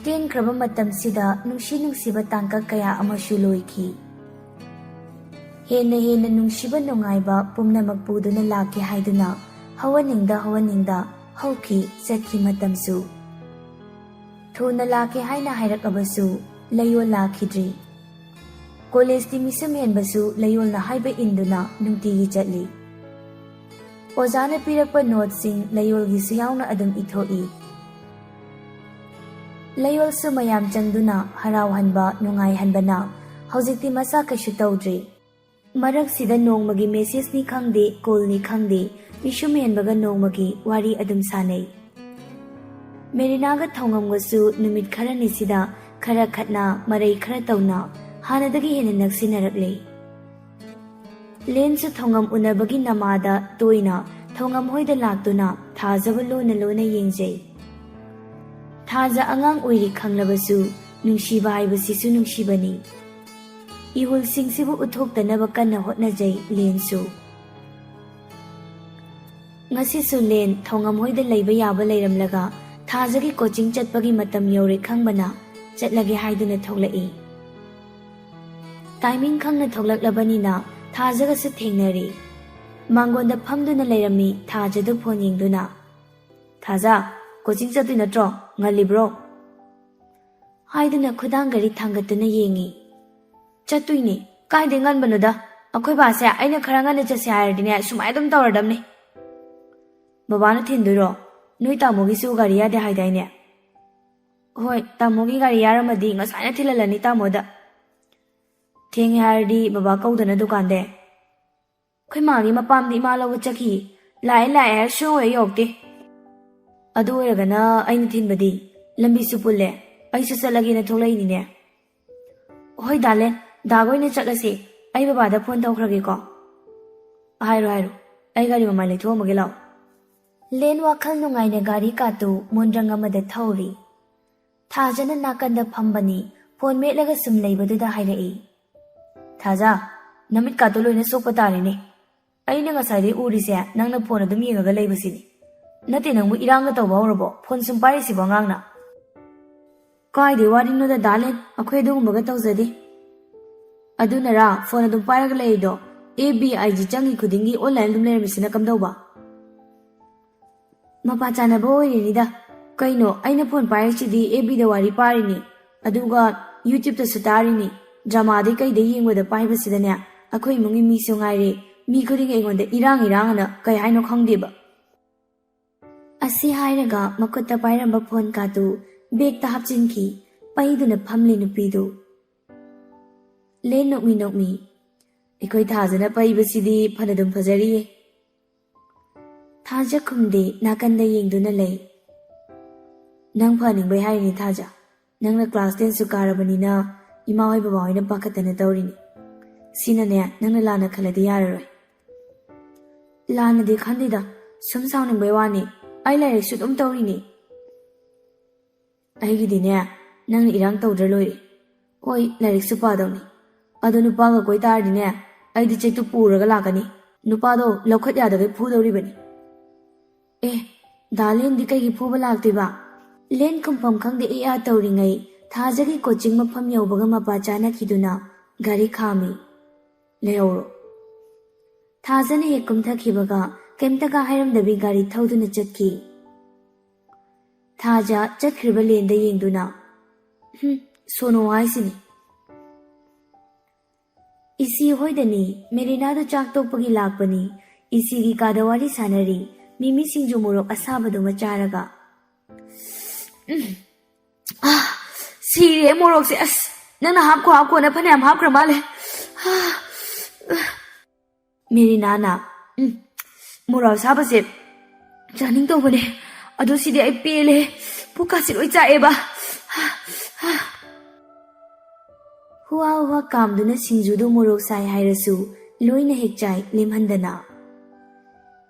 ꯇꯦꯟꯈ꯭ꯔꯕ ꯃꯇꯝꯁꯤꯗ ꯅꯨꯡꯁꯤ ꯅꯨꯡꯁꯤꯕ ꯇꯥꯡꯀꯛ ꯀꯌꯥ ꯑꯃꯁꯨ ꯂꯣꯏꯈꯤ꯫ ꯍꯦꯟꯅ ꯍꯦꯟꯅ ꯅꯨꯡꯁꯤꯕ ꯅꯨꯡꯉꯥꯏꯕ ꯄꯨꯝꯅꯃꯛ ꯄꯨꯗꯨꯅ ꯂꯥꯛꯀꯦ ꯍꯥꯏꯗꯨꯅ ꯍꯧꯍꯟꯅꯤꯡꯗ ꯍꯧꯍꯟꯅꯤꯡꯗ ꯍꯧꯈꯤ ꯆꯠꯈꯤ ꯃꯇꯝꯁꯨ꯫ ꯊꯨꯅ ꯂꯥꯛꯀꯦ ꯍꯥꯏꯅ ꯍꯥꯏꯔꯛꯂꯕꯁꯨ ꯂꯌꯣꯜ ꯂꯥꯛꯈꯤꯗ꯭ꯔꯤ꯫ ꯀꯣꯂꯦꯖꯇꯤ ꯃꯤꯁꯨꯝ ꯍꯦꯟꯕꯁꯨ ꯂꯌꯣꯜꯅ ꯍꯥꯏꯕ ꯏꯟꯗꯨꯅ ꯅꯨꯡꯇꯤꯒꯤ ꯆꯠꯂꯤ꯫ ꯑꯣꯖꯥꯅ ꯄꯤꯔꯛꯄ ꯅꯣꯠꯁꯤꯡ ꯂꯌꯣꯜꯒꯤꯁꯨ ꯌꯥꯎꯅ ꯑꯗꯨꯝ ꯏꯊꯣꯛꯏ꯫ ꯂꯌꯣꯜꯁꯨ ꯃꯌꯥꯝ ꯆꯪꯗꯨꯅ ꯍꯔꯥꯎꯍꯟꯕ, ꯅꯨꯡꯉꯥꯏꯍꯟꯕꯅ ꯍꯧꯖꯤꯛꯇꯤ ꯃꯁꯥ ꯀꯩꯁꯨ ꯇꯧꯗ꯭ꯔꯤ꯫ ꯃꯔꯛꯁꯤꯗ ꯅꯣꯡꯃꯒꯤ ꯃꯦꯁꯦꯖꯅꯤ ꯈꯪꯗꯦ, ꯀꯣꯜꯅꯤ ꯈꯪꯗꯦ, ꯃꯤꯁꯨꯝ ꯍꯦꯟꯕꯒ ꯅꯣꯡꯃꯒꯤ ꯋꯥꯔꯤ ꯑꯗꯨꯝ ꯁꯥꯟꯅꯩ꯫ ꯃꯦꯔꯤꯅꯥꯒ ꯊꯧꯉꯝꯒꯁꯨ ꯅꯨꯃꯤꯠ ꯈꯔꯅꯤꯁꯤꯗ ꯈꯔ ꯈꯠꯅ, ꯃꯔꯩ ꯈꯔ ꯇꯧꯅ ꯍꯥꯟꯅꯗꯒꯤ ꯍꯦꯟꯅ ꯅꯛꯁꯤꯟꯅꯔꯛꯂꯦ꯫ ꯂꯦꯟꯁꯨ ꯊꯣꯉꯝ ꯎꯅꯕꯒꯤ ꯅꯃꯥꯗ ꯇꯣꯏꯅ ꯊꯣꯉꯝ ꯍꯣꯏꯗ ꯂꯥꯛꯇꯨꯅ ꯊꯥꯖꯕꯨ ꯂꯣꯟꯅ ꯂꯣꯟꯅ ꯌꯦꯡꯖꯩ꯫ ꯊꯥꯖ ꯑꯉꯥꯡ ꯑꯣꯏꯔꯤ ꯈꯪꯂꯕꯁꯨ ꯅꯨꯡꯁꯤꯕ ꯍꯥꯏꯕꯁꯤꯁꯨ ꯅꯨꯡꯁꯤꯕꯅꯤ꯫ ꯏꯍꯨꯜꯁꯤꯡꯁꯤꯕꯨ ꯎꯠꯊꯣꯛꯇꯅꯕ ꯀꯟꯅ ꯍꯣꯠꯅꯖꯩ ꯂꯦꯟꯁꯨ꯫ ꯉꯁꯤꯁꯨ ꯂꯦꯟ ꯊꯣꯉꯝ ꯍꯣꯏꯗ ꯂꯩꯕ ꯌꯥꯕ ꯂꯩꯔꯝꯂꯒ ꯊꯥꯖꯒꯤ ꯀꯣꯆꯤꯡ ꯆꯠꯄꯒꯤ ꯃꯇꯝ ꯌꯧꯔꯦ ꯈꯪꯕꯅ ꯆꯠꯂꯒꯦ ꯍꯥꯏꯗꯨꯅ ꯊꯣꯛꯂꯛꯏ꯫ ꯇꯥꯏꯃꯤꯡ ꯈꯪꯅ ꯊꯣꯛꯂꯛꯂꯕꯅꯤꯅ ꯊꯥꯖꯒꯁꯨ ꯊꯦꯡꯅꯔꯤ꯫ ꯃꯥꯡꯒꯣꯟꯗ ꯐꯝꯗꯨꯅ ꯂꯩꯔꯝꯃꯤ ꯊꯥꯖꯗꯨ ꯐꯣꯟ ꯌꯦꯡꯗꯨꯅ꯫ "ꯊꯥꯖ, ꯀꯣꯆꯤꯡ ꯆꯠꯇꯣꯏ ꯅꯠꯇ꯭ꯔꯣ? ꯉꯜꯂꯤꯕ꯭ꯔꯣ?" ꯍꯥꯏꯗꯨꯅ ꯈꯨꯗꯥꯡ ꯒꯥꯔꯤ ꯊꯥꯡꯒꯠꯇꯨꯅ ꯌꯦꯡꯉꯤ꯫ "ꯆꯠꯇꯣꯏꯅꯦ꯫ ꯀꯥꯏꯗꯩ ꯉꯟꯕꯅꯣꯗ? ꯑꯩꯈꯣꯏ ꯕꯥꯁꯦ ꯑꯩꯅ ꯈꯔ ꯉꯟꯅ ꯆꯠꯁꯦ ꯍꯥꯏꯔꯗꯤꯅꯦ ꯁꯨꯃꯥꯏꯅ ꯑꯗꯨꯝ ꯇꯧꯔꯗꯝꯅꯦ꯫" "ꯕꯕꯥꯅ ꯊꯤꯟꯗꯣꯏꯔꯣ? ꯅꯣꯏ ꯇꯥꯃꯣꯒꯤꯁꯨ ꯒꯥꯔꯤ ꯌꯥꯗꯦ ꯍꯥꯏꯗꯥꯏꯅꯦ?" "ꯍꯣꯏ, ꯇꯥꯃꯣꯒꯤ ꯒꯥꯔꯤ ꯌꯥꯔꯝꯃꯗꯤ ꯉꯁꯥꯏꯅ ꯊꯤꯜꯍꯜꯂꯅꯤ ꯇꯥꯃꯣꯗ꯫ ꯊꯦꯡꯉꯦ ꯍꯥꯏꯔꯗꯤ ꯕꯕꯥ ꯀꯧꯗꯅ ꯗꯨꯀꯥꯟꯗꯩ꯫ ꯑꯩꯈꯣꯏ ꯃꯥꯒꯤ ꯃꯄꯥꯝꯗ ꯏꯃꯥ ꯂꯧꯕ ꯆꯠꯈꯤ꯫ ꯂꯥꯛꯑꯦ ꯂꯥꯛꯑꯦ ꯍꯥꯏꯔ ꯁꯨꯡꯌꯧ ꯍꯦꯛ ꯌꯧꯔꯛꯇꯦ꯫ ꯑꯗꯨ ꯑꯣꯏꯔꯒꯅ ꯑꯩꯅ ꯊꯤꯟꯕꯗꯤ? ꯂꯝꯕꯤꯁꯨ ꯄꯨꯜꯂꯦ꯫ ꯑꯩꯁꯨ ꯆꯠꯂꯒꯦꯅ ꯊꯣꯛꯂꯛꯏꯅꯤꯅꯦ꯫" "ꯍꯣꯏ ꯗꯥꯂꯦꯟ, ꯗꯥꯒ ꯑꯣꯏꯅ ꯆꯠꯂꯁꯦ꯫ ꯑꯩ ꯕꯕꯥꯗ ꯐꯣꯟ ꯇꯧꯈ꯭ꯔꯒꯦꯀꯣ꯫" "ꯍꯥꯏꯔꯣ ꯍꯥꯏꯔꯣ꯫ ꯑꯩ ꯒꯥꯔꯤ ꯃꯃꯥꯏ ꯂꯩꯊꯣꯛꯑꯝꯃꯒꯦ ꯂꯥꯛꯑꯣ꯫" ꯂꯦꯟ ꯋꯥꯈꯜ ꯅꯨꯡꯉꯥꯏꯅ ꯒꯥꯔꯤ ꯀꯥꯇꯨ ꯃꯣꯟꯗ꯭ꯔꯪ ꯑꯃꯗ ꯊꯧꯔꯤ꯫ ꯊꯥꯖꯅ ꯅꯥꯀꯟꯗ ꯐꯝꯕꯅꯤ꯫ ꯐꯣꯟ ꯃꯦꯠꯂꯒ ꯁꯨꯝ ꯂꯩꯕꯗꯨꯗ ꯍꯥꯏꯔꯛꯏ꯫ "ꯊꯥꯖ, ꯅꯃꯤꯠꯀꯥꯇꯣ ꯂꯣꯏꯅ ꯁꯣꯛꯄ ꯇꯥꯔꯦꯅꯦ꯫ ꯑꯩꯅ ꯉꯁꯥꯏꯗꯩ ꯎꯔꯤꯁꯦ ꯅꯪꯅ ꯐꯣꯟ ꯑꯗꯨꯝ ꯌꯦꯡꯉꯒ ꯂꯩꯕꯁꯤꯅꯤ꯫ ꯅꯠꯇꯦ, ꯅꯪꯕꯨ ꯏꯔꯥꯡꯒ ꯇꯧꯕ ꯍꯧꯔꯕꯣ? ꯐꯣꯟ ꯁꯨꯝ ꯄꯥꯏꯔꯤꯁꯤꯕꯣ ꯑꯉꯥꯡꯅ?" "ꯀꯥꯏꯗꯩ ꯋꯥꯔꯤꯅꯣꯗ ꯗꯥꯂꯦꯟ, ꯑꯩꯈꯣꯏ ꯑꯗꯨꯒꯨꯝꯕꯒ ꯇꯧꯖꯗꯦ꯫" "ꯑꯗꯨꯅꯔꯥ ꯐꯣꯟ ꯑꯗꯨꯝ ꯄꯥꯏꯔꯒ ꯂꯩꯔꯤꯗꯣ? ꯑꯦꯐ ꯕꯤ, ꯑꯥꯏ ꯖꯤ ꯆꯪꯉꯤ ꯈꯨꯗꯤꯡꯒꯤ ꯑꯣꯟꯂꯥꯏꯟ ꯑꯗꯨꯝ ꯂꯩꯔꯝꯃꯤꯁꯤꯅ ꯀꯝꯗꯧꯕ?" "ꯃꯄꯥ ꯆꯥꯅꯕ ꯑꯣꯏꯔꯤꯅꯤꯗ꯫ ꯀꯩꯅꯣ, ꯑꯩꯅ ꯐꯣꯟ ꯄꯥꯏꯔꯤꯁꯤꯗꯤ ꯑꯦꯐ ꯕꯤꯗ ꯋꯥꯔꯤ ꯄꯥꯔꯤꯅꯤ, ꯑꯗꯨꯒ ꯌꯨꯇ꯭ꯌꯨꯕꯇꯁꯨ ꯇꯥꯔꯤꯅꯤ꯫ ꯗ꯭ꯔꯃꯥꯗꯩ ꯀꯩꯗꯩ ꯌꯦꯡꯕꯗ ꯄꯥꯏꯕꯁꯤꯗꯅꯦ, ꯑꯩꯈꯣꯏ ꯏꯃꯨꯡꯒꯤ ꯃꯤꯁꯨ ꯉꯥꯏꯔꯦ, ꯃꯤ ꯈꯨꯗꯤꯡꯒꯤ ꯑꯩꯉꯣꯟꯗ ꯏꯔꯥꯡ ꯏꯔꯥꯡ ꯑꯅ ꯀꯩ ꯍꯥꯏꯅꯣ ꯈꯪꯗꯦꯕ꯫" ꯑꯁꯤ ꯍꯥꯏꯔꯒ ꯃꯈꯨꯠꯇ ꯄꯥꯏꯔꯝꯕ ꯐꯣꯟ ꯀꯥꯇꯨ ꯕꯦꯒꯇ ꯍꯥꯞꯆꯤꯟꯈꯤ꯫ ꯄꯩꯗꯨꯅ ꯐꯝꯂꯤ ꯅꯨꯄꯤꯗꯨ꯫ ꯂꯦꯟ ꯅꯣꯛꯃꯤ ꯅꯣꯛꯃꯤ, "ꯑꯩꯈꯣꯏ ꯊꯥꯖꯅ ꯄꯩꯕꯁꯤꯗꯤ ꯐꯅꯗꯨꯝ ꯐꯖꯔꯤꯌꯦ꯫" ꯊꯥꯖ ꯈꯨꯝꯗꯦ, ꯅꯥꯀꯟꯗ ꯌꯦꯡꯗꯨꯅ ꯂꯩ꯫ "ꯅꯪ ꯐꯅꯤꯡꯕꯩ ꯍꯥꯏꯔꯤꯅꯤ ꯊꯥꯖ꯫ ꯅꯪꯅ ꯀ꯭ꯂꯥꯁ ꯇꯦꯟꯁꯨ ꯀꯥꯔꯕꯅꯤꯅ ꯏꯃꯥ ꯍꯣꯏ ꯕꯕꯥ ꯍꯣꯏꯅ ꯄꯥꯈꯠꯇꯅ ꯇꯧꯔꯤꯅꯤ꯫ ꯁꯤꯅꯅꯦ, ꯅꯪꯅ ꯂꯥꯟꯅ ꯈꯜꯂꯗꯤ ꯌꯥꯔꯔꯣꯏ꯫ ꯂꯥꯟꯅꯗꯤ ꯈꯟꯗꯦꯗ, ꯁꯨꯝ ꯁꯥꯎꯅꯤꯡꯕꯩ ꯋꯥꯅꯤ꯫ ꯑꯩ ꯂꯥꯏꯔꯤꯛꯁꯨ ꯑꯗꯨꯝ ꯇꯧꯔꯤꯅꯤ꯫ ꯑꯩꯒꯤꯗꯤꯅꯦ, ꯅꯪꯅ ꯏꯔꯥꯡ ꯇꯧꯗ꯭ꯔ ꯂꯣꯏꯔꯦ꯫ ꯍꯣꯏ, ꯂꯥꯏꯔꯤꯛꯁꯨ ꯄꯥꯗꯧꯅꯤ꯫ ꯑꯗꯣ ꯅꯨꯄꯥꯒ ꯀꯣꯏ ꯇꯥꯔꯗꯤꯅꯦ, ꯑꯩꯗꯤ ꯆꯩꯇꯨꯞ ꯄꯨꯔꯒ ꯂꯥꯛꯀꯅꯤ꯫ ꯅꯨꯄꯥꯗꯣ ꯂꯧꯈꯠ ꯌꯥꯗꯈꯩ ꯐꯨꯗꯧꯔꯤꯕꯅꯤ꯫ ꯑꯦ, ꯗꯥ ꯂꯦꯟꯗꯤ ꯀꯩꯒꯤ ꯐꯨꯕ ꯂꯥꯛꯇꯣꯏꯕ? ꯂꯦꯟ ꯈꯨꯝꯐꯝ ꯈꯪꯗꯦ ꯏ ꯑꯥ ꯇꯧꯔꯤꯉꯩ, ꯊꯥꯖꯒꯤ ꯀꯣꯆꯤꯡ ꯃꯐꯝ ꯌꯧꯕꯒ ꯃꯄꯥ ꯆꯥꯅꯈꯤꯗꯨꯅ ꯒꯥꯔꯤ ꯈꯥꯝꯃꯤ꯫ ꯂꯩꯍꯧꯔꯣ꯫ ꯊꯥꯖꯅ ꯍꯦꯛ ꯀꯨꯝꯊꯈꯤꯕꯒ ꯀꯩꯝꯇꯒ ꯍꯥꯏꯔꯝꯗꯕꯤ ꯒꯥꯔꯤ ꯊꯧꯗꯨꯅ ꯆꯠꯈꯤ꯫ ꯊꯥꯖ ꯆꯠꯈ꯭ꯔꯤꯕ ꯂꯦꯟꯗ ꯌꯦꯡꯗꯨꯅ, "ꯍꯨꯝ, ꯁꯣꯅꯣ ꯍꯥꯏꯁꯤꯅꯤ"꯫ ꯏꯁꯤ ꯍꯣꯏꯗꯅꯤ, ꯃꯦꯔꯤꯅꯥꯗꯨ ꯆꯥꯛ ꯇꯣꯛꯄꯒꯤ ꯂꯥꯛꯄꯅꯤ꯫ ꯏꯁꯤꯒꯤ ꯀꯥꯗ ꯋꯥꯔꯤ ꯁꯥꯟꯅꯔꯤ꯫ ꯃꯤꯃꯤ ꯁꯤꯡꯖꯨ ꯃꯣꯔꯣꯛ ꯑꯁꯥꯕꯗꯨꯃ ꯆꯥꯔꯒ, "ꯎꯝ, ꯑꯥ, ꯁꯤꯔꯦ ꯃꯣꯔꯣꯛꯁꯦ꯫ ꯑꯁ, ꯅꯪꯅ ꯍꯥꯞꯈꯣ ꯍꯥꯞꯈꯣꯅ ꯐꯅꯌꯥꯝ ꯍꯥꯞꯈ꯭ꯔ ꯃꯥꯜꯂꯦ꯫ ꯑꯥ, ꯑꯥ"꯫ ꯃꯦꯔꯤꯅꯥꯅ, "ꯎꯝ, ꯃꯣꯔꯣꯛ ꯑꯁꯥꯕꯁꯦ ꯆꯥꯅꯤꯡ ꯇꯧꯕꯅꯦ, ꯑꯗꯣ ꯁꯤꯗꯤ ꯑꯩ ꯄꯦꯜꯂꯦ, ꯄꯨꯛꯀꯥꯁꯤ ꯂꯣꯏ ꯆꯥꯛꯑꯦꯕ"꯫ ꯍꯨꯋꯥ ꯍꯨꯋꯥ ꯀꯥꯝꯗꯨꯅ ꯁꯤꯡꯖꯨꯗꯨ ꯃꯣꯔꯣꯛ ꯁꯥꯏ ꯍꯥꯏꯔꯁꯨ ꯂꯣꯏꯅ ꯍꯦꯛ ꯆꯥꯏ ꯂꯦꯝꯍꯟꯗꯅ꯫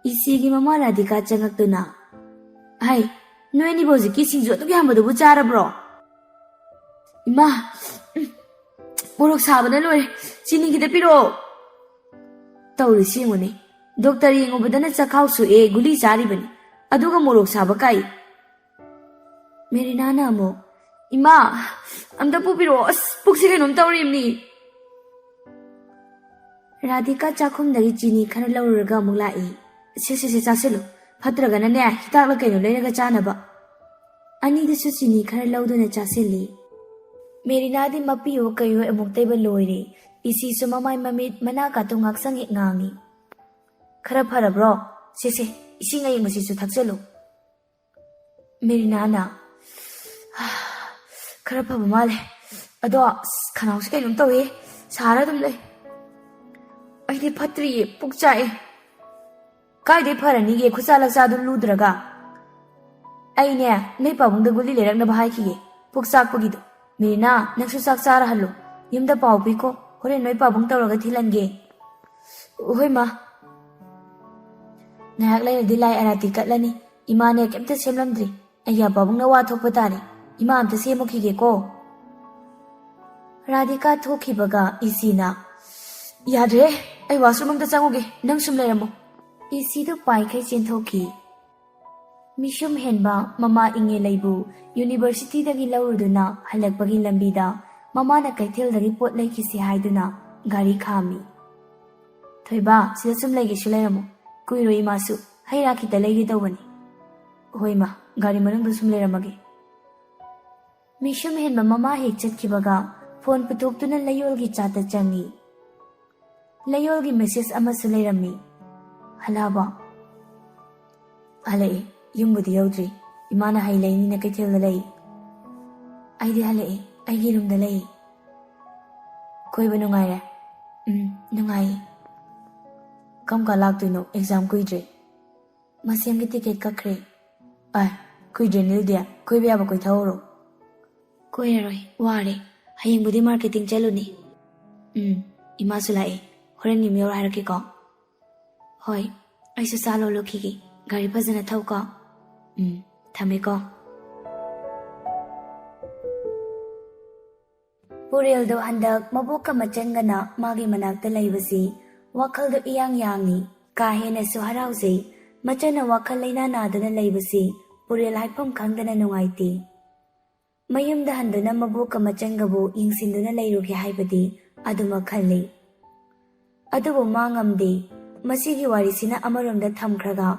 ꯏꯆꯦꯒꯤ ꯃꯃꯥ ꯔꯥꯙꯤꯀꯥ ꯆꯪꯉꯛꯇꯨꯅ, "ꯍꯥꯏ, ꯅꯣꯏ ꯑꯅꯤꯕꯨ ꯍꯧꯖꯤꯛꯀꯤ ꯁꯤꯡꯖꯨ ꯑꯗꯨꯛ ꯌꯥꯝꯕꯗꯨꯕꯨ ꯆꯥꯔꯕ꯭ꯔꯣ?" "ꯏꯃꯥ, ꯎꯝ, ꯃꯣꯔꯣꯛ ꯁꯥꯕꯅ ꯂꯣꯏꯔꯦ, ꯆꯤꯅꯤ ꯈꯤꯇ ꯄꯤꯔꯛꯑꯣ"꯫ ꯇꯧꯔꯤꯁꯤ ꯌꯦꯡꯉꯨꯅꯦ, ꯗꯣꯛꯇꯔ ꯌꯦꯡꯉꯨꯕꯗꯅ ꯆꯈꯥꯎ ꯁꯣꯛꯑꯦ ꯒꯨꯂꯤ ꯆꯥꯔꯤꯕꯅꯤ, ꯑꯗꯨꯒ ꯃꯣꯔꯣꯛ ꯁꯥꯕ ꯀꯥꯏ꯫ ꯃꯦꯔꯤꯅꯥꯅ ꯑꯃꯨꯛ, "ꯏꯃꯥ, ꯑꯝꯇ ꯄꯨꯕꯤꯔꯛꯑꯣ, ꯑꯁ, ꯄꯨꯛꯁꯦ ꯀꯩꯅꯣꯝ ꯇꯧꯔꯤꯕꯅꯤ"꯫ ꯔꯥꯙꯤꯀꯥ ꯆꯥꯛꯈꯨꯝꯗꯒꯤ ꯆꯤꯅꯤ ꯈꯔ ꯂꯧꯔꯨꯔꯒ ꯑꯃꯨꯛ ꯂꯥꯛꯏ꯫ "ꯁꯦ, ꯁꯦ, ꯁꯦ, ꯆꯥꯁꯤꯜꯂꯨ, ꯐꯠꯇ꯭ꯔꯒꯅꯅꯦ, ꯍꯤꯗꯥꯛꯂ ꯀꯩꯅꯣ ꯂꯩꯔꯒ ꯆꯥꯅꯕ"꯫ ꯑꯅꯤꯗꯨꯁꯨ ꯆꯤꯅꯤ ꯈꯔ ꯂꯧꯗꯨꯅ ꯆꯥꯁꯤꯜꯂꯤ꯫ ꯃꯦꯔꯤꯅꯥꯗꯤ ꯃꯄꯤꯑꯣ ꯀꯩꯑꯣ ꯑꯃꯨꯛ ꯇꯩꯕ ꯂꯣꯏꯔꯦ꯫ ꯏꯁꯤꯁꯨ ꯃꯃꯥꯏ ꯃꯃꯤꯠ ꯃꯅꯥ ꯀꯥꯇꯨ ꯉꯥꯛꯁꯪ ꯍꯦꯛ ꯉꯥꯡꯉꯤ꯫ "ꯈꯔ ꯐꯔꯕ꯭ꯔꯣ? ꯁꯦ, ꯁꯦ, ꯏꯁꯤꯡ ꯑꯌꯤꯡꯕꯁꯤꯁꯨ ꯊꯛꯆꯜꯂꯨ"꯫ ꯃꯦꯔꯤꯅꯥꯅ, "ꯈꯔ ꯐꯕ ꯃꯥꯜꯂꯦ, ꯑꯗꯣ ꯑꯁ, ꯈꯅꯥꯎꯁꯦ ꯀꯩꯅꯣꯝ ꯇꯧꯋꯦ, ꯁꯥꯔ ꯑꯗꯨꯝ ꯂꯩ"꯫ "ꯑꯩꯗꯤ ꯐꯠꯇ꯭ꯔꯤꯌꯦ, ꯄꯨꯛ ꯆꯥꯛꯑꯦ"꯫ "ꯀꯥꯏꯗꯩ ꯐꯔꯅꯤꯒꯦ, ꯈꯨꯠꯁꯥ ꯂꯛꯁꯥ ꯑꯗꯨꯝ ꯂꯨꯗ꯭ꯔꯒ"? "ꯑꯩꯅꯦ, ꯅꯣꯏ ꯄꯥꯕꯨꯡꯗ ꯒꯨꯂꯤ ꯂꯩꯔꯛꯅꯕ ꯍꯥꯏꯈꯤꯒꯦ, ꯄꯨꯛ ꯆꯥꯛꯄꯒꯤꯗꯣ꯫ ꯃꯦꯔꯤꯅꯥ, ꯅꯪꯁꯨ ꯆꯥꯛ ꯆꯥꯔ ꯍꯜꯂꯣ, ꯌꯨꯝꯗ ꯄꯥꯎ ꯄꯤꯀꯣ"꯫ ꯍꯣꯔꯦꯟ ꯅꯣꯏ ꯄꯥꯕꯨꯡ ꯇꯧꯔꯒ ꯊꯤꯜꯍꯟꯒꯦ꯫ ꯍꯣꯏ ꯃꯥ꯫ ꯉꯥꯏꯍꯥꯛ ꯂꯩꯔꯗꯤ ꯂꯥꯏ ꯑꯥꯔꯥꯇꯤ ꯀꯠꯂꯅꯤ꯫ ꯏꯃꯥꯅꯦ ꯀꯩꯝꯇ ꯁꯦꯝꯂꯝꯗ꯭ꯔꯤ꯫ ꯑꯩꯒꯤ ꯄꯥꯕꯨꯡꯅ ꯋꯥ ꯊꯣꯛꯄ ꯇꯥꯔꯦ꯫ ꯏꯃꯥ ꯑꯝꯇ ꯁꯦꯝꯃꯨꯈꯤꯒꯦꯀꯣ꯫ ꯔꯥꯙꯤꯀꯥ ꯊꯣꯛꯈꯤꯕꯒ ꯏꯁꯤꯅ, "ꯌꯥꯗ꯭ꯔꯦ, ꯑꯩ ꯋꯥꯁꯔꯨꯝ ꯑꯝꯇ ꯆꯪꯉꯨꯒꯦ, ꯅꯪ ꯁꯨꯝ ꯂꯩꯔꯝꯃꯣ꯫" ꯏꯁꯤꯗꯨ ꯄꯥꯏꯈꯩ ꯆꯦꯟꯊꯣꯛꯈꯤ꯫ ꯃꯤꯁꯨꯝ ꯍꯦꯟꯕ ꯃꯃꯥ ꯏꯉꯦꯂꯩꯕꯨ ꯌꯨꯅꯤꯚꯔꯁꯤꯇꯤꯗꯒꯤ ꯂꯧꯔꯨꯗꯨꯅ ꯍꯜꯂꯛꯄꯒꯤ ꯂꯝꯕꯤꯗ ꯃꯃꯥꯅ ꯀꯩꯊꯦꯜꯗꯒꯤ ꯄꯣꯠ ꯂꯩꯈꯤꯁꯤ ꯍꯥꯏꯗꯨꯅ ꯒꯥꯔꯤ ꯈꯥꯝꯃꯤ꯫ "ꯊꯣꯏꯕ, ꯁꯤꯗ ꯁꯨꯝ ꯂꯩꯒꯦꯁꯨ ꯂꯩꯔꯝꯃꯣ꯫ ꯀꯨꯏꯔꯣꯏ ꯏꯃꯥꯁꯨ, ꯍꯩ ꯔꯥ ꯈꯤꯇ ꯂꯩꯒꯦ ꯇꯧꯕꯅꯤ꯫" "ꯍꯣꯏ ꯏꯃꯥ, ꯒꯥꯔꯤ ꯃꯅꯨꯡꯗ ꯁꯨꯝ ꯂꯩꯔꯝꯃꯒꯦ꯫" ꯃꯤꯁꯨꯝ ꯍꯦꯟꯕ ꯃꯃꯥ ꯍꯦꯛ ꯆꯠꯈꯤꯕꯒ ꯐꯣꯟ ꯄꯨꯊꯣꯛꯇꯨꯅ ꯂꯩꯌꯣꯜꯒꯤ ꯆꯥꯠꯇ ꯆꯪꯉꯤ꯫ ꯂꯩꯌꯣꯜꯒꯤ ꯃꯦꯁꯦꯖ ꯑꯃꯁꯨ ꯂꯩꯔꯝꯃꯤ꯫ "ꯍꯜꯂꯛꯑꯕꯣ?" "ꯍꯜꯂꯛꯑꯦ, ꯌꯨꯝꯕꯨꯗꯤ ꯌꯧꯗ꯭ꯔꯤ꯫ ꯏꯃꯥꯅ ꯍꯩ ꯂꯩꯅꯤꯅ ꯀꯩꯊꯦꯜꯗ ꯂꯩ꯫" "ꯑꯩꯗꯤ ꯍꯜꯂꯛꯑꯦ, ꯑꯩꯒꯤ ꯔꯨꯝꯗ ꯂꯩ꯫" "ꯀꯣꯏꯕ ꯅꯨꯡꯉꯥꯏꯔꯦ?" "ꯎꯝ, ꯅꯨꯡꯉꯥꯏꯌꯦ꯫" "ꯀꯔꯝ ꯀꯥꯟ ꯂꯥꯛꯇꯣꯏꯅꯣ? ꯑꯦꯛꯖꯥꯝ ꯀꯨꯏꯗ꯭ꯔꯦ꯫" "ꯃꯁꯦꯝꯒꯤ ꯇꯤꯀꯦꯠ ꯀꯛꯈ꯭ꯔꯦ꯫" "ꯑꯥꯏ, ꯀꯨꯏꯗ꯭ꯔꯦꯅꯦ ꯑꯗꯨꯗꯤ꯫ ꯀꯣꯏꯕ ꯌꯥꯕ ꯀꯣꯏꯊꯍꯧꯔꯣ꯫" "ꯀꯣꯏꯔꯔꯣꯏ, ꯋꯥꯔꯦ꯫ ꯍꯌꯦꯡꯕꯨꯗꯤ ꯃꯥꯔꯀꯦꯇꯤꯡ ꯆꯠꯂꯨꯅꯤ꯫" "ꯎꯝ, ꯏꯃꯥꯁꯨ ꯂꯥꯛꯑꯦ꯫ ꯍꯣꯔꯦꯟ ꯌꯨꯝ ꯌꯧꯔ ꯍꯥꯏꯔꯛꯀꯦꯀꯣ꯫" "ꯍꯣꯏ, ꯑꯩꯁꯨ ꯆꯥ ꯂꯣꯜꯂꯨꯈꯤꯒꯦ꯫ ꯒꯥꯔꯤ ꯐꯖꯅ ꯊꯧꯀꯣ꯫" "ꯎꯝ, ꯊꯝꯃꯦꯀꯣ꯫" ꯄꯨꯔꯦꯜꯗꯣ ꯍꯟꯗꯛ ꯃꯕꯣꯛꯀ ꯃꯆꯟꯒꯅ ꯃꯥꯒꯤ ꯃꯅꯥꯛꯇ ꯂꯩꯕꯁꯤ ꯋꯥꯈꯜꯗꯣ ꯏꯌꯥꯡ ꯌꯥꯡꯉꯤ꯫ ꯀꯥ ꯍꯦꯟꯅꯁꯨ ꯍꯔꯥꯎꯖꯩ꯫ ꯃꯆꯟꯅ ꯋꯥꯈꯜ ꯂꯩꯅꯥ ꯅꯥꯗꯨꯅ ꯂꯩꯕꯁꯤ ꯄꯨꯔꯦꯜ ꯍꯥꯏꯐꯝ ꯈꯪꯗꯅ ꯅꯨꯡꯉꯥꯏꯇꯦ꯫ ꯃꯌꯨꯝꯗ ꯍꯟꯗꯨꯅ ꯃꯕꯣꯛꯀ ꯃꯆꯟꯒꯕꯨ ꯌꯦꯡꯁꯤꯟꯗꯨꯅ ꯂꯩꯔꯨꯒꯦ ꯍꯥꯏꯕꯗꯤ ꯑꯗꯨꯃꯛ ꯈꯜꯂꯤ꯫ ꯑꯗꯨꯕꯨ ꯃꯥ ꯉꯝꯗꯦ꯫ ꯃꯁꯤꯒꯤ ꯋꯥꯔꯤꯁꯤꯅ ꯑꯃꯔꯣꯝꯗ ꯊꯝꯈ꯭ꯔꯒ,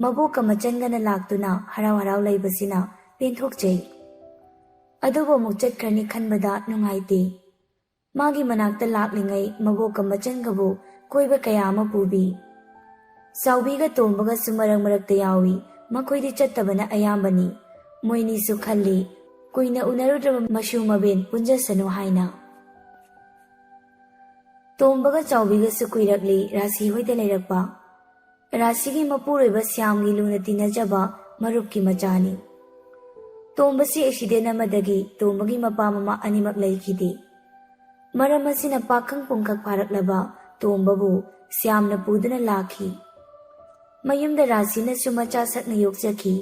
ꯃꯕꯣꯛꯀ ꯃꯆꯟꯒꯅ ꯂꯥꯛꯇꯨꯅ ꯍꯔꯥꯎ ꯍꯔꯥꯎ ꯂꯩꯕꯁꯤꯅ ꯄꯦꯟꯊꯣꯛꯆꯩ꯫ ꯑꯗꯨꯕꯨ ꯑꯃꯨꯛ ꯆꯠꯈ꯭ꯔꯅꯤ ꯈꯟꯕꯗ ꯅꯨꯡꯉꯥꯏꯇꯦ꯫ ꯃꯥꯒꯤ ꯃꯅꯥꯛꯇ ꯂꯥꯛꯂꯤꯉꯩ ꯃꯕꯣꯛꯀ ꯃꯆꯟꯒꯕꯨ ꯀꯣꯏꯕ ꯀꯌꯥ ꯑꯃ ꯄꯨꯕꯤ꯫ ꯆꯥꯎꯕꯤꯒ ꯇꯣꯝꯕꯒꯁꯨ ꯃꯔꯛ ꯃꯔꯛꯇ ꯌꯥꯎꯏ꯫ ꯃꯈꯣꯏꯗꯤ ꯆꯠꯇꯕꯅ ꯑꯌꯥꯝꯕꯅꯤ꯫ ꯃꯣꯏꯅꯤꯁꯨ ꯈꯜꯂꯤ, ꯀꯨꯏꯅ ꯎꯅꯔꯨꯗ꯭ꯔꯕ ꯃꯁꯨ ꯃꯕꯦꯟ ꯄꯨꯟꯖꯁꯅꯨ ꯍꯥꯏꯅ꯫ ꯇꯣꯝꯕꯒ ꯆꯥꯎꯕꯤꯒꯁꯨ ꯀꯨꯏꯔꯛꯂꯤ ꯔꯥꯁꯤ ꯍꯣꯏꯗ ꯂꯩꯔꯛꯄ꯫ ꯔꯥꯁꯤꯒꯤ ꯃꯄꯨꯔꯣꯏꯕ ꯁ꯭ꯌꯥꯝꯒꯤ ꯂꯨꯅ ꯇꯤꯟꯅꯖꯕ ꯃꯔꯨꯞꯀꯤ ꯃꯆꯥꯅꯤ꯫ ꯇꯣꯝꯕꯁꯤ ꯑꯦꯛꯁꯤꯗꯦꯟ ꯑꯃꯗꯒꯤ ꯇꯣꯝꯕꯒꯤ ꯃꯄꯥ ꯃꯃꯥ ꯑꯅꯤꯃꯛ ꯂꯩꯈꯤꯗꯦ꯫ ꯃꯔꯝ ꯑꯁꯤꯅ ꯄꯥꯈꯪ ꯄꯨꯡꯈꯛ ꯐꯥꯔꯛꯂꯕ ꯇꯣꯝꯕꯕꯨ ꯁ꯭ꯌꯥꯝꯅ ꯄꯨꯗꯨꯅ ꯂꯥꯛꯈꯤ꯫ ꯃꯌꯨꯝꯗ ꯔꯥꯁꯤꯅꯁꯨ ꯃꯆꯥ ꯁꯛꯅ ꯌꯣꯛꯆꯈꯤ꯫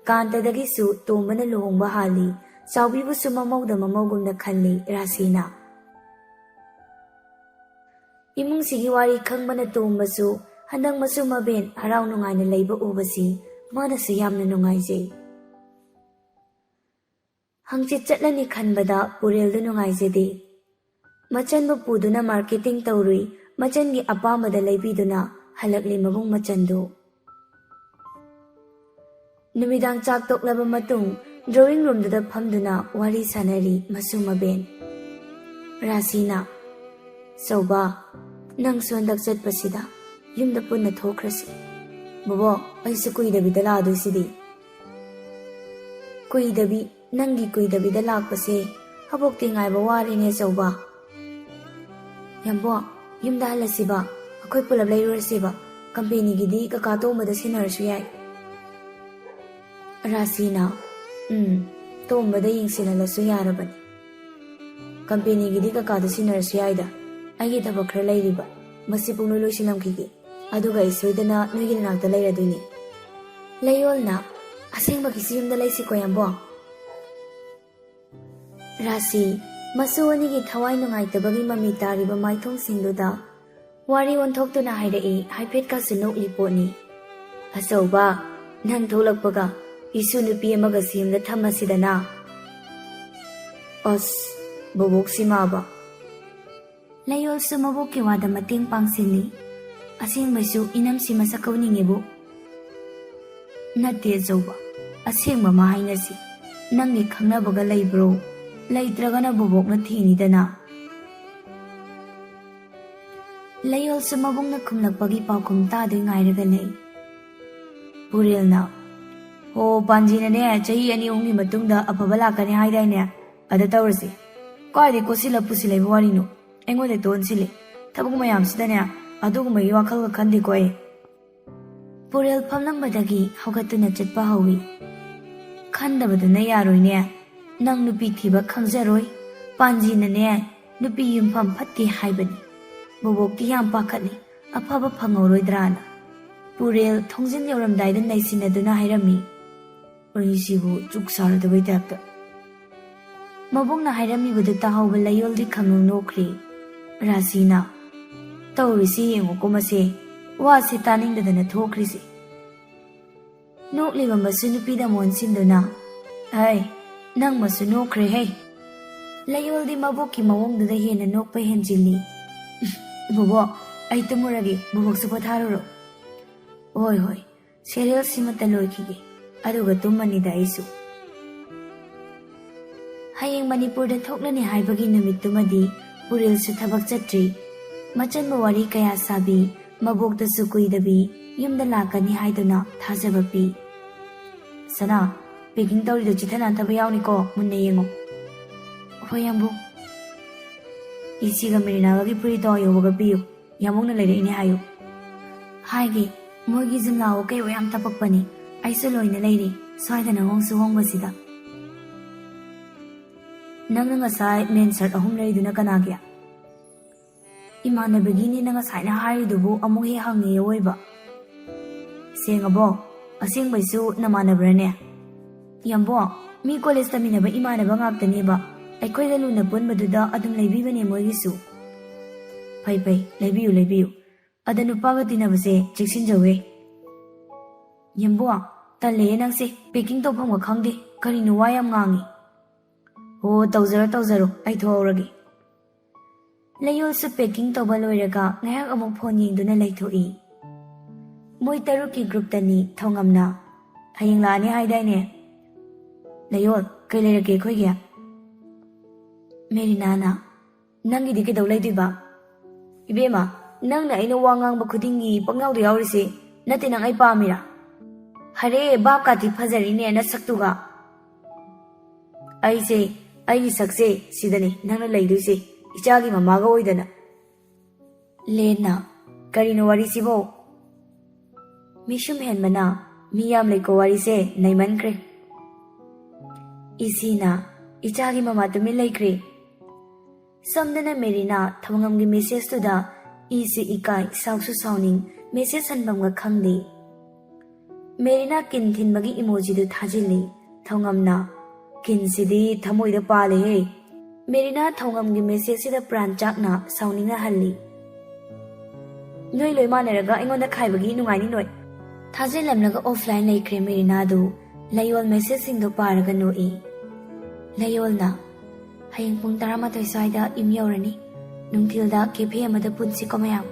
ꯀꯥꯟꯇꯗꯒꯤꯁꯨ ꯇꯣꯝꯕꯅ ꯂꯨꯍꯣꯡꯕ ꯍꯥꯜꯂꯤ꯫ ꯆꯥꯎꯕꯤꯕꯨꯁꯨ ꯃꯃꯧꯗ ꯃꯃꯧꯒꯨꯝꯅ ꯈꯜꯂꯤ ꯔꯥꯁꯤꯅ꯫ ꯏꯃꯨꯡꯁꯤꯒꯤ ꯋꯥꯔꯤ ꯈꯪꯕꯅ ꯇꯣꯝꯕꯁꯨ ꯍꯟꯗꯛ ꯃꯁꯨ ꯃꯕꯦꯟ ꯍꯔꯥꯎ ꯅꯨꯡꯉꯥꯏꯅ ꯂꯩꯕ ꯎꯕꯁꯤ ꯃꯥꯅꯁꯨ ꯌꯥꯝꯅ ꯅꯨꯡꯉꯥꯏꯖꯩ꯫ ꯍꯪꯆꯤꯠ ꯆꯠꯂꯅꯤ ꯈꯟꯕꯗ ꯄꯨꯔꯦꯜꯗꯨ ꯅꯨꯡꯉꯥꯏꯖꯗꯦ꯫ ꯃꯆꯟꯕꯨ ꯄꯨꯗꯨꯅ ꯃꯥꯔꯀꯦꯇꯤꯡ ꯇꯧꯔꯨꯏ꯫ ꯃꯆꯟꯒꯤ ꯑꯄꯥꯝꯕꯗ ꯂꯩꯕꯤꯗꯨꯅ ꯍꯜꯂꯛꯂꯤ ꯃꯕꯨꯡ ꯃꯆꯟꯗꯨ꯫ ꯅꯨꯃꯤꯗꯥꯡ ꯆꯥꯛ ꯇꯣꯛꯂꯕ ꯃꯇꯨꯡ ꯗ꯭ꯔꯣꯋꯤꯡ ꯔꯨꯝꯗꯨꯗ ꯐꯝꯗꯨꯅ ꯋꯥꯔꯤ ꯁꯥꯟꯅꯔꯤ ꯃꯁꯨ ꯃꯕꯦꯟ꯫ ꯔꯥꯁꯤꯅ, "ꯆꯧꯕ, ꯅꯪꯁꯨ ꯍꯟꯗꯛ ꯆꯠꯄꯁꯤꯗ ꯌꯨꯝꯗ ꯄꯨꯟꯅ ꯊꯣꯛꯈ꯭ꯔꯁꯤ꯫ ꯕꯣꯕꯣꯛ, ꯑꯩꯁꯨ ꯀꯨꯏꯗꯕꯤꯗ ꯂꯥꯛꯑꯗꯣꯏꯁꯤꯗꯤ꯫" "ꯀꯨꯏꯗꯕꯤ, ꯅꯪꯒꯤ ꯀꯨꯏꯗꯕꯤꯗ ꯂꯥꯛꯄꯁꯦ ꯑꯕꯣꯛꯇꯤ ꯉꯥꯏꯕ ꯋꯥꯔꯦꯅꯦ ꯆꯧꯕ꯫" "ꯌꯥꯝꯕꯣ, ꯌꯨꯝꯗ ꯍꯜꯂꯁꯤꯕ, ꯑꯩꯈꯣꯏ ꯄꯨꯂꯞ ꯂꯩꯔꯨꯔꯁꯤꯕ꯫ ꯀꯝꯄꯦꯅꯤꯒꯤꯗꯤ ꯀꯀꯥ ꯇꯣꯝꯕꯗ ꯁꯤꯟꯅꯔꯁꯨ ꯌꯥꯏ꯫" ꯔꯥꯁꯤꯅ, "ꯎꯝ, ꯇꯣꯝꯕꯗ ꯌꯦꯡꯁꯤꯜꯍꯜꯂꯁꯨ ꯌꯥꯔꯕꯅꯤ꯫ ꯀꯝꯄꯦꯅꯤꯒꯤꯗꯤ ꯀꯀꯥꯗ ꯁꯤꯟꯅꯔꯁꯨ ꯌꯥꯏꯗ꯫ ꯑꯩꯒꯤ ꯊꯕꯛ ꯈꯔ ꯂꯩꯔꯤꯕ, ꯃꯁꯤ ꯄꯨꯡꯂꯣꯏ ꯂꯣꯏꯁꯤꯜꯂꯝꯈꯤꯒꯦ꯫ ꯑꯗꯨꯒ ꯑꯩ ꯁꯣꯏꯗꯅ ꯅꯣꯏꯒꯤ ꯅꯅꯥꯛꯇ ꯂꯩꯔꯗꯣꯏꯅꯤ꯫" ꯂꯩꯌꯣꯜꯅ, "ꯑꯁꯦꯡꯕꯒꯤꯁꯨ ꯌꯨꯝꯗ ꯂꯩꯁꯤꯀꯣ ꯌꯥꯝꯕꯣ꯫" ꯔꯥꯁꯤ, ꯃꯁꯨ ꯑꯅꯤꯒꯤ ꯊꯋꯥꯏ ꯅꯨꯡꯉꯥꯏꯇꯕꯒꯤ ꯃꯃꯤ ꯇꯥꯔꯤꯕ ꯃꯥꯏꯊꯣꯡꯁꯤꯡꯗꯨꯗ ꯋꯥꯔꯤ ꯑꯣꯟꯊꯣꯛꯇꯨꯅ ꯍꯥꯏꯔꯛꯏ, ꯍꯥꯏꯐꯦꯠꯀꯁꯨ ꯅꯣꯛꯂꯤ ꯄꯣꯠꯅꯤ꯫ "ꯑꯆꯧꯕ, ꯅꯪ ꯊꯣꯛꯂꯛꯄꯒ ꯏꯁꯨ ꯅꯨꯄꯤ ꯑꯃꯒꯁꯤ ꯌꯨꯝꯗ ꯊꯝꯃꯁꯤꯗꯅ꯫" ꯑꯁ, ꯕꯣꯕꯣꯛꯁꯤ ꯃꯥꯕ꯫ ꯂꯩꯌꯣꯜꯁꯨ ꯃꯕꯣꯛꯀꯤ ꯋꯥꯗ ꯃꯇꯦꯡ ꯄꯥꯡꯁꯤꯜꯂꯤ꯫ "ꯑꯁꯦꯡꯕꯩꯁꯨ ꯏꯅꯝꯁꯤ ꯃꯁꯛ ꯎꯅꯤꯡꯉꯤꯕꯨ꯫" "ꯅꯠꯇꯦ ꯑꯆꯧꯕ, ꯑꯁꯦꯡꯕ ꯑꯃ ꯍꯥꯏꯅꯁꯤ꯫ ꯅꯪꯒꯤ ꯈꯪꯅꯕꯒ ꯂꯩꯕ꯭ꯔꯣ? ꯂꯩꯇ꯭ꯔꯒꯅ ꯕꯣꯕꯣꯛꯅ ꯊꯤꯅꯤꯗꯅ꯫" ꯂꯩꯌꯣꯜꯁꯨ ꯃꯕꯨꯡꯅ ꯈꯨꯝꯂꯛꯄꯒꯤ ꯄꯥꯎꯈꯨꯝ ꯇꯥꯗꯣꯏ ꯉꯥꯏꯔꯒ ꯂꯩ꯫ ꯄꯨꯔꯦꯜꯅ, "ꯍꯣ, ꯄꯥꯟꯖꯤꯅꯅꯦ ꯆꯍꯤ ꯑꯅꯤ ꯑꯍꯨꯝꯒꯤ ꯃꯇꯨꯡꯗ ꯑꯐꯕ ꯂꯥꯛꯀꯅꯤ ꯍꯥꯏꯗꯥꯏꯅꯦ? ꯑꯗ ꯇꯧꯔꯁꯤ꯫ ꯀꯥꯏꯗꯩ ꯀꯣꯠꯁꯤꯜꯂ ꯄꯨꯁꯤꯜꯂꯛꯏꯕ ꯋꯥꯔꯤꯅꯣ? ꯑꯩꯉꯣꯟꯗ ꯇꯣꯟꯁꯤꯜꯂꯤ꯫ ꯊꯕꯛ ꯃꯌꯥꯝꯁꯤꯗꯅꯦ ꯑꯗꯨꯒꯨꯝꯕꯒꯤ ꯋꯥꯈꯜꯒ ꯈꯟꯗꯦꯀꯣ ꯑꯩ꯫" ꯄꯨꯔꯦꯜ ꯐꯝꯂꯝꯕꯗꯒꯤ ꯍꯧꯒꯠꯇꯨꯅ ꯆꯠꯄ ꯍꯧꯏ꯫ "ꯈꯟꯗꯕꯗꯨꯅ ꯌꯥꯔꯣꯏꯅꯦ꯫ ꯅꯪ ꯅꯨꯄꯤ ꯊꯤꯕ ꯈꯪꯖꯔꯣꯏ꯫ ꯄꯥꯟꯖꯤꯅꯅꯦ ꯅꯨꯄꯤ ꯌꯨꯝꯐꯝ ꯐꯠꯇꯦ ꯍꯥꯏꯕꯅꯤ꯫ ꯕꯣꯕꯣꯛꯇꯤ ꯌꯥꯝ ꯄꯥꯈꯠꯂꯤ, ꯑꯐꯕ ꯐꯪꯍꯧꯔꯣꯏꯗ꯭ꯔꯥꯅ꯫ ꯄꯨꯔꯦꯜ ꯊꯣꯡꯖꯤꯟ ꯌꯧꯔꯝꯗꯥꯏꯗ ꯅꯩꯁꯤꯟꯅꯗꯨꯅ ꯍꯥꯏꯔꯝꯃꯤ, "ꯑꯩꯁꯤꯕꯨ ꯆꯨꯛ ꯁꯥꯔꯗꯕꯩ ꯇꯥꯏꯞꯇ"꯫ ꯃꯕꯣꯛꯅ ꯍꯥꯏꯔꯝꯃꯤꯕꯗꯨ ꯇꯥꯍꯧꯕ ꯂꯩꯌꯣꯜꯗꯤ ꯈꯪꯅꯨꯡ ꯅꯣꯛꯈ꯭ꯔꯦ꯫ ꯔꯥꯁꯤꯅ, "ꯇꯧꯔꯤꯁꯤ ꯌꯦꯡꯉꯨꯀꯣ ꯃꯁꯦ, ꯋꯥꯁꯦ ꯇꯥꯅꯤꯡꯗꯗꯅ ꯊꯣꯛꯈ꯭ꯔꯤꯁꯦ"꯫ ꯅꯣꯛꯂꯤꯕ ꯃꯁꯨ ꯅꯨꯄꯤꯗ ꯑꯃꯨꯛ ꯑꯣꯟꯁꯤꯟꯗꯨꯅ, "ꯍꯩ, ꯅꯪ ꯃꯁꯨ ꯅꯣꯛꯈ꯭ꯔꯦ ꯍꯩ"꯫ ꯂꯩꯌꯣꯜꯗꯤ ꯃꯕꯣꯛꯀꯤ ꯃꯑꯣꯡꯗꯨꯗ ꯍꯦꯟꯅ ꯅꯣꯛꯄ ꯍꯦꯟꯖꯤꯜꯂꯤ꯫ "ꯕꯣꯕꯣꯛ, ꯑꯩ ꯇꯨꯝꯃꯨꯔꯒꯦ, ꯕꯣꯕꯣꯛꯁꯨ ꯄꯣꯊꯥꯔꯨꯔꯣ"꯫ "ꯍꯣꯏ ꯍꯣꯏ, ꯁꯦꯔꯤꯌꯦꯜ ꯁꯤꯃꯇ ꯂꯣꯏꯈꯤꯒꯦ, ꯑꯗꯨꯒ ꯇꯨꯝꯃꯅꯤꯗ ꯑꯩꯁꯨ"꯫ ꯍꯌꯦꯡ ꯃꯅꯤꯄꯨꯔꯗ ꯊꯣꯛꯂꯅꯤ ꯍꯥꯏꯕꯒꯤ ꯅꯨꯃꯤꯠꯇꯨꯃꯗꯤ ꯄꯨꯔꯦꯜꯁꯨ ꯊꯕꯛ ꯆꯠꯇ꯭ꯔꯤ꯫ ꯃꯆꯟꯕꯨ ꯋꯥꯔꯤ ꯀꯌꯥ ꯁꯥꯕꯤ, ꯃꯕꯣꯛꯇꯁꯨ ꯀꯨꯏꯗꯕꯤ ꯌꯨꯝꯗ ꯂꯥꯛꯀꯅꯤ ꯍꯥꯏꯗꯨꯅ ꯊꯥꯖꯕ ꯄꯤ꯫ "ꯁꯅꯥ, ꯄꯦꯀꯤꯡ ꯇꯧꯔꯤꯗꯣ ꯆꯤꯠꯊ ꯅꯥꯟꯊꯕ ꯌꯥꯎꯅꯤꯀꯣ, ꯃꯨꯟꯅ ꯌꯦꯡꯉꯨ"꯫ "ꯍꯣꯏ ꯌꯥꯝꯕꯨꯡ"꯫ "ꯏꯆꯦꯒ ꯃꯦꯔꯤꯅꯥꯒꯒꯤ ꯐꯨꯔꯤꯠꯇꯣ ꯌꯧꯕꯒ ꯄꯤꯌꯨ, ꯌꯥꯝꯕꯨꯡꯅ ꯂꯩꯔꯛꯏꯅꯦ ꯍꯥꯏꯌꯨ"꯫ "ꯍꯥꯏꯒꯦ, ꯃꯣꯏꯒꯤ ꯖꯤꯝꯂꯥꯋꯣ ꯀꯩꯋꯣ ꯌꯥꯝ ꯇꯄꯛꯄꯅꯤ, ꯑꯩꯁꯨ ꯂꯣꯏꯅ ꯂꯩꯔꯦ, ꯁ꯭ꯋꯥꯏꯗꯅ ꯍꯣꯡꯁꯨ ꯍꯣꯡꯕꯁꯤꯗ"꯫ "ꯅꯪꯅ ꯉꯁꯥꯏ ꯃꯦꯟ ꯁꯔꯠ ꯑꯍꯨꯝ ꯂꯩꯗꯨꯅ ꯀꯅꯥꯒꯤ?" "ꯏꯃꯥꯟꯅꯕꯒꯤꯅꯤꯅ ꯉꯁꯥꯏꯅ ꯍꯥꯏꯔꯤꯗꯨꯕꯨ ꯑꯃꯨꯛ ꯍꯦꯛ ꯍꯪꯉꯦ ꯑꯋꯣꯏꯕ"꯫ "ꯁꯦꯡꯉꯕꯣ? ꯑꯁꯦꯡꯕꯩꯁꯨ ꯅꯃꯥꯟꯅꯕ꯭ꯔꯅꯦ?" "ꯌꯥꯝꯕꯣ, ꯃꯤ ꯀꯣꯂꯦꯖ ꯇꯝꯃꯤꯟꯅꯕ ꯏꯃꯥꯟꯅꯕ ꯉꯥꯛꯇꯅꯦꯕ, ꯑꯩꯈꯣꯏꯒ ꯂꯨꯅ ꯄꯨꯟꯕꯗꯨꯗ ꯑꯗꯨꯝ ꯂꯩꯕꯤꯕꯅꯦ ꯃꯣꯏꯒꯤꯁꯨ"꯫ "ꯐꯩ ꯐꯩ, ꯂꯩꯕꯤꯌꯨ ꯂꯩꯕꯤꯌꯨ꯫ ꯑꯗ ꯅꯨꯄꯥꯒ ꯇꯤꯟꯅꯕꯁꯦ ꯆꯦꯛꯁꯤꯟꯖꯧꯍꯦ"꯫ "ꯌꯥꯝꯕꯣ, ꯇꯜꯂꯦꯍꯦ ꯅꯪꯁꯦ, ꯄꯦꯀꯤꯡ ꯇꯧꯐꯝꯒ ꯈꯪꯗꯦ, ꯀꯔꯤꯅꯣ ꯋꯥ ꯌꯥꯝ ꯉꯥꯡꯉꯤ"꯫ "ꯍꯣ, ꯇꯧꯖꯔꯣ ꯇꯧꯖꯔꯣ, ꯑꯩ ꯊꯣꯛꯍꯧꯔꯒꯦ"꯫ ꯂꯩꯌꯣꯜꯁꯨ ꯄꯦꯀꯤꯡ ꯇꯧꯕ ꯂꯣꯏꯔꯒ ꯉꯥꯏꯍꯥꯛ ꯑꯃꯨꯛ ꯐꯣꯟ ꯌꯦꯡꯗꯨꯅ ꯂꯩꯊꯣꯛꯏ꯫ ꯃꯣꯏ ꯇꯔꯨꯛꯀꯤ ꯒ꯭ꯔꯨꯞꯇꯅꯤ ꯊꯣꯡꯉꯝꯅ꯫ "ꯍꯌꯦꯡ ꯂꯥꯛꯑꯅꯤ ꯍꯥꯏꯗꯥꯏꯅꯦ? ꯂꯩꯌꯣꯜ, ꯀꯩ ꯂꯩꯔꯛꯀꯦ ꯑꯩꯈꯣꯏꯒꯤ?" ꯃꯦꯔꯤꯅꯥꯅ, "ꯅꯪꯒꯤꯗꯤ ꯀꯩꯗꯧ ꯂꯩꯗꯣꯏꯕ? ꯏꯕꯦꯝꯃ, ꯅꯪꯅ ꯑꯩꯅ ꯋꯥ ꯉꯥꯡꯕ ꯈꯨꯗꯤꯡꯒꯤ ꯄꯪꯌꯥꯎꯗ ꯌꯥꯎꯔꯤꯁꯦ, ꯅꯠꯇꯦ ꯅꯪ ꯑꯩ ꯄꯥꯝꯃꯤꯔꯥ? ꯍꯔꯦ, ꯚꯥꯞ ꯀꯥꯇꯤ ꯐꯖꯔꯤꯅꯦ ꯅꯁꯛꯇꯨꯒ"꯫ "ꯑꯩꯁꯦ, ꯑꯩꯒꯤ ꯁꯛꯁꯦ ꯁꯤꯗꯅꯤ ꯅꯪꯅ ꯂꯩꯗꯣꯏꯁꯦ, ꯏꯆꯥꯒꯤ ꯃꯃꯥꯒ ꯑꯣꯏꯗꯅ"꯫ ꯂꯦꯟꯅ, "ꯀꯔꯤꯅꯣ ꯋꯥꯔꯤꯁꯤꯕꯣ?" ꯃꯤꯁꯨꯝ ꯍꯦꯟꯕꯅ, "ꯃꯤ ꯌꯥꯝ ꯂꯩꯀꯣ, ꯋꯥꯔꯤꯁꯦ ꯅꯩꯃꯟꯈ꯭ꯔꯦ"꯫ ꯏꯁꯤꯅ, "ꯏꯆꯥꯒꯤ ꯃꯃꯥ ꯇꯨꯃꯤꯟ ꯂꯩꯈ꯭ꯔꯦ"꯫ ꯁꯣꯝꯗꯅ ꯃꯦꯔꯤꯅꯥ ꯊꯧꯉꯝꯒꯤ ꯃꯦꯁꯦꯖꯇꯨꯗ ꯏꯁꯨ ꯏꯀꯥꯏ, ꯁꯥꯎꯁꯨ ꯁꯥꯎꯅꯤꯡ, ꯃꯦꯁꯦꯖ ꯍꯟꯐꯝꯒ ꯈꯪꯗꯦ꯫ ꯃꯦꯔꯤꯅꯥ ꯀꯤꯟ ꯊꯤꯟꯕꯒꯤ ꯏꯃꯣꯖꯤꯗꯨ ꯊꯥꯖꯤꯜꯂꯤ꯫ ꯊꯧꯉꯝꯅ, "ꯀꯤꯟꯁꯤꯗꯤ ꯊꯃꯣꯏꯗ ꯄꯥꯜꯂꯦꯍꯦ!" ꯃꯦꯔꯤꯅꯥ ꯊꯧꯉꯝꯒꯤ ꯃꯦꯁꯦꯖꯁꯤꯗ ꯄ꯭ꯔꯥꯟ ꯆꯥꯛꯅ ꯁꯥꯎꯅꯤꯡꯅ ꯍꯜꯂꯤ꯫ "ꯅꯣꯏ ꯂꯣꯏ ꯃꯥꯟꯅꯔꯒ ꯑꯩꯉꯣꯟꯗ ꯈꯥꯏꯕꯒꯤ ꯅꯨꯡꯉꯥꯏꯅꯤ ꯅꯣꯏ!" ꯊꯥꯖꯤꯜꯂꯝꯂꯒ ꯑꯣꯐꯂꯥꯏꯟ ꯂꯩꯈ꯭ꯔꯦ ꯃꯦꯔꯤꯅꯥꯗꯨ꯫ ꯂꯩꯌꯣꯜ ꯃꯦꯁꯦꯖꯁꯤꯡꯗꯣ ꯄꯥꯔꯒ ꯅꯣꯛꯏ꯫ ꯂꯩꯌꯣꯜꯅ, "ꯍꯌꯦꯡ ꯄꯨꯡ ꯇꯔꯥꯃꯥꯊꯣꯏ ꯁ꯭ꯋꯥꯏꯗ ꯌꯨꯝ ꯌꯧꯔꯅꯤ꯫ ꯅꯨꯡꯊꯤꯜꯗ ꯀꯦꯐꯦ ꯑꯃꯗ ꯄꯨꯟꯁꯤꯀꯣ ꯃꯌꯥꯝ?"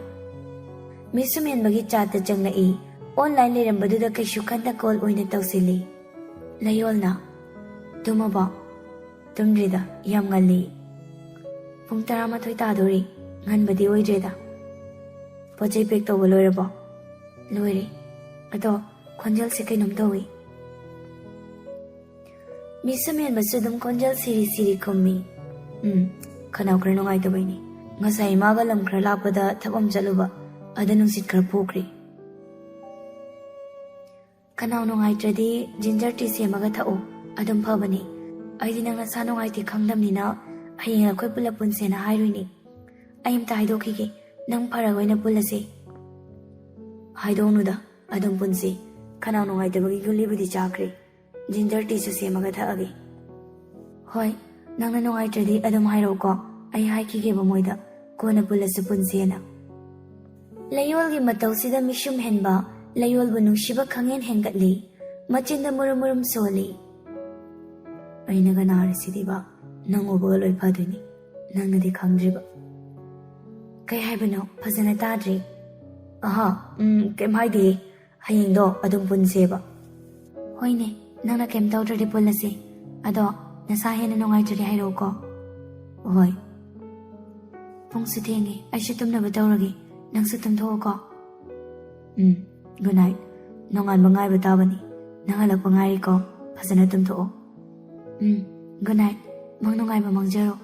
ꯃꯤꯁꯨꯝ ꯍꯦꯟꯕꯒꯤ ꯆꯥꯠꯇ ꯆꯪꯂꯛꯏ꯫ ꯑꯣꯟꯂꯥꯏꯟ ꯂꯩꯔꯝꯕꯗꯨꯗ ꯀꯩꯁꯨ ꯈꯟꯗ ꯀꯣꯜ ꯑꯣꯏꯅ ꯇꯧꯁꯤꯜꯂꯤ꯫ ꯂꯩꯌꯣꯜꯅ, "ꯇꯨꯝꯃꯕꯣ?" "ꯇꯨꯝꯗ꯭ꯔꯤꯗ, ꯌꯥꯝ ꯉꯜꯂꯤ꯫ ꯄꯨꯡ ꯇꯔꯥꯃꯥꯊꯣꯏ ꯇꯥꯗꯣꯔꯤ, ꯉꯟꯕꯗꯤ ꯑꯣꯏꯗ꯭ꯔꯦꯗ꯫ ꯄꯣꯠ ꯆꯩ ꯄꯦꯛ ꯇꯧꯕ ꯂꯣꯏꯔꯕꯣ?" "ꯂꯣꯏꯔꯦ꯫ ꯑꯗꯣ ꯈꯣꯟꯖꯦꯜꯁꯦ ꯀꯩꯅꯣꯝ ꯇꯧꯏ꯫" ꯃꯤꯁꯨꯝ ꯍꯦꯟꯕꯁꯨ ꯑꯗꯨꯝ ꯈꯣꯟꯖꯦꯜ ꯁꯤꯔꯤ ꯁꯤꯔꯤ ꯈꯨꯝꯃꯤ꯫ "ꯎꯝ, ꯈꯅꯥꯎ ꯈꯔ ꯅꯨꯡꯉꯥꯏꯇꯕꯩꯅꯦ꯫ ꯉꯁꯥꯏ ꯏꯃꯥꯒ ꯂꯝ ꯈꯔ ꯂꯥꯞꯄꯗ ꯊꯕꯛ ꯑꯃ ꯆꯠꯂꯨꯕ, ꯑꯗ ꯅꯨꯡꯁꯤꯠ ꯈꯔ ꯐꯨꯈ꯭ꯔꯦ꯫" "ꯈꯅꯥꯎ ꯅꯨꯡꯉꯥꯏꯇ꯭ꯔꯗꯤ ꯖꯤꯟꯖꯔ ꯇꯤ ꯁꯦꯝꯃꯒ ꯊꯛꯎ, ꯑꯗꯨꯝ ꯐꯕꯅꯦ꯫ ꯑꯩꯗꯤ ꯅꯪ ꯅꯁꯥ ꯅꯨꯡꯉꯥꯏꯇꯦ ꯈꯪꯗꯝꯅꯤꯅ ꯍꯌꯦꯡ ꯑꯩꯈꯣꯏ ꯄꯨꯂꯞ ꯄꯨꯟꯁꯦꯅ ꯍꯥꯏꯔꯨꯏꯅꯦ꯫ ꯑꯩ ꯑꯝꯇ ꯍꯥꯏꯗꯣꯛꯈꯤꯒꯦ, ꯅꯪ ꯐꯔꯒ ꯑꯣꯏꯅ ꯄꯨꯜꯂꯁꯦ꯫" "ꯍꯥꯏꯗꯣꯛꯅꯨꯗ, ꯑꯗꯨꯝ ꯄꯨꯟꯁꯤ꯫ ꯈꯅꯥꯎ ꯅꯨꯡꯉꯥꯏꯇꯕꯒꯤ ꯒꯨꯂꯤꯕꯨꯗꯤ ꯆꯥꯈ꯭ꯔꯦ꯫ ꯖꯤꯟꯖꯔ ꯇꯤꯁꯨ ꯁꯦꯝꯃꯒ ꯊꯛꯑꯒꯦ꯫" "ꯍꯣꯏ, ꯅꯪꯅ ꯅꯨꯡꯉꯥꯏꯇ꯭ꯔꯗꯤ ꯑꯗꯨꯝ ꯍꯥꯏꯔꯛꯎꯀꯣ, ꯑꯩ ꯍꯥꯏꯈꯤꯒꯦꯕ ꯃꯣꯏꯗ, ꯀꯣꯟꯅ ꯄꯨꯜꯂꯁꯨ ꯄꯨꯟꯁꯦꯅ꯫" ꯂꯩꯌꯣꯜꯒꯤ ꯃꯇꯧꯁꯤꯗ ꯃꯤꯁꯨꯝ ꯍꯦꯟꯕ ꯂꯩꯌꯣꯜꯕꯨ ꯅꯨꯡꯁꯤꯕ ꯈꯪꯍꯦꯟ ꯍꯦꯟꯒꯠꯂꯤ꯫ ꯃꯆꯤꯟꯗ ꯃꯨꯔꯨꯝ ꯃꯨꯔꯨꯝ ꯁꯣꯜꯂꯤ꯫ "ꯑꯩꯅꯒ ꯅꯥꯔꯤꯁꯤꯗꯤꯕ, ꯅꯪ ꯎꯕꯒ ꯂꯣꯏ ꯐꯗꯣꯏꯅꯤ, ꯅꯪꯅꯗꯤ ꯈꯪꯗ꯭ꯔꯤꯕ꯫" "ꯀꯩ ꯍꯥꯏꯕꯅꯣ? ꯐꯖꯅ ꯇꯥꯗ꯭ꯔꯤ꯫" "ꯑꯍꯥ, ꯎꯝ, ꯀꯩꯝ ꯍꯥꯏꯗꯦ꯫ ꯍꯌꯦꯡꯗꯣ ꯑꯗꯨꯝ ꯄꯨꯟꯁꯦꯕ꯫" "ꯍꯣꯏꯅꯦ, ꯅꯪꯅ ꯀꯩꯝ ꯇꯧꯗ꯭ꯔꯗꯤ ꯄꯨꯜꯂꯁꯦ꯫ ꯑꯗꯣ ꯅꯁꯥ ꯍꯦꯟꯅ ꯅꯨꯡꯉꯥꯏꯇ꯭ꯔꯗꯤ ꯍꯥꯏꯔꯛꯎꯀꯣ꯫" "ꯍꯣꯏ꯫" "ꯄꯨꯡꯁꯨ ꯊꯦꯡꯉꯦ, ꯑꯩꯁꯨ ꯇꯨꯝꯅꯕ ꯇꯧꯔꯒꯦ꯫ ꯅꯪꯁꯨ ꯇꯨꯝꯊꯣꯛꯑꯣꯀꯣ꯫" "ꯎꯝ, ꯒꯨꯗ ꯅꯥꯏꯠ꯫ ꯅꯣꯡꯉꯥꯟꯕ ꯉꯥꯏꯕ ꯇꯥꯕꯅꯤ꯫ ꯅꯪ ꯍꯜꯂꯛꯄ ꯉꯥꯏꯔꯤꯀꯣ꯫ ꯐꯖꯅ ꯇꯨꯝꯊꯣꯛꯑꯣ꯫" "ꯎꯝ, ꯒꯨꯗ ꯅꯥꯏꯠ꯫ ꯃꯪ ꯅꯨꯡꯉꯥꯏꯕ ꯃꯪꯖꯔꯣ꯫"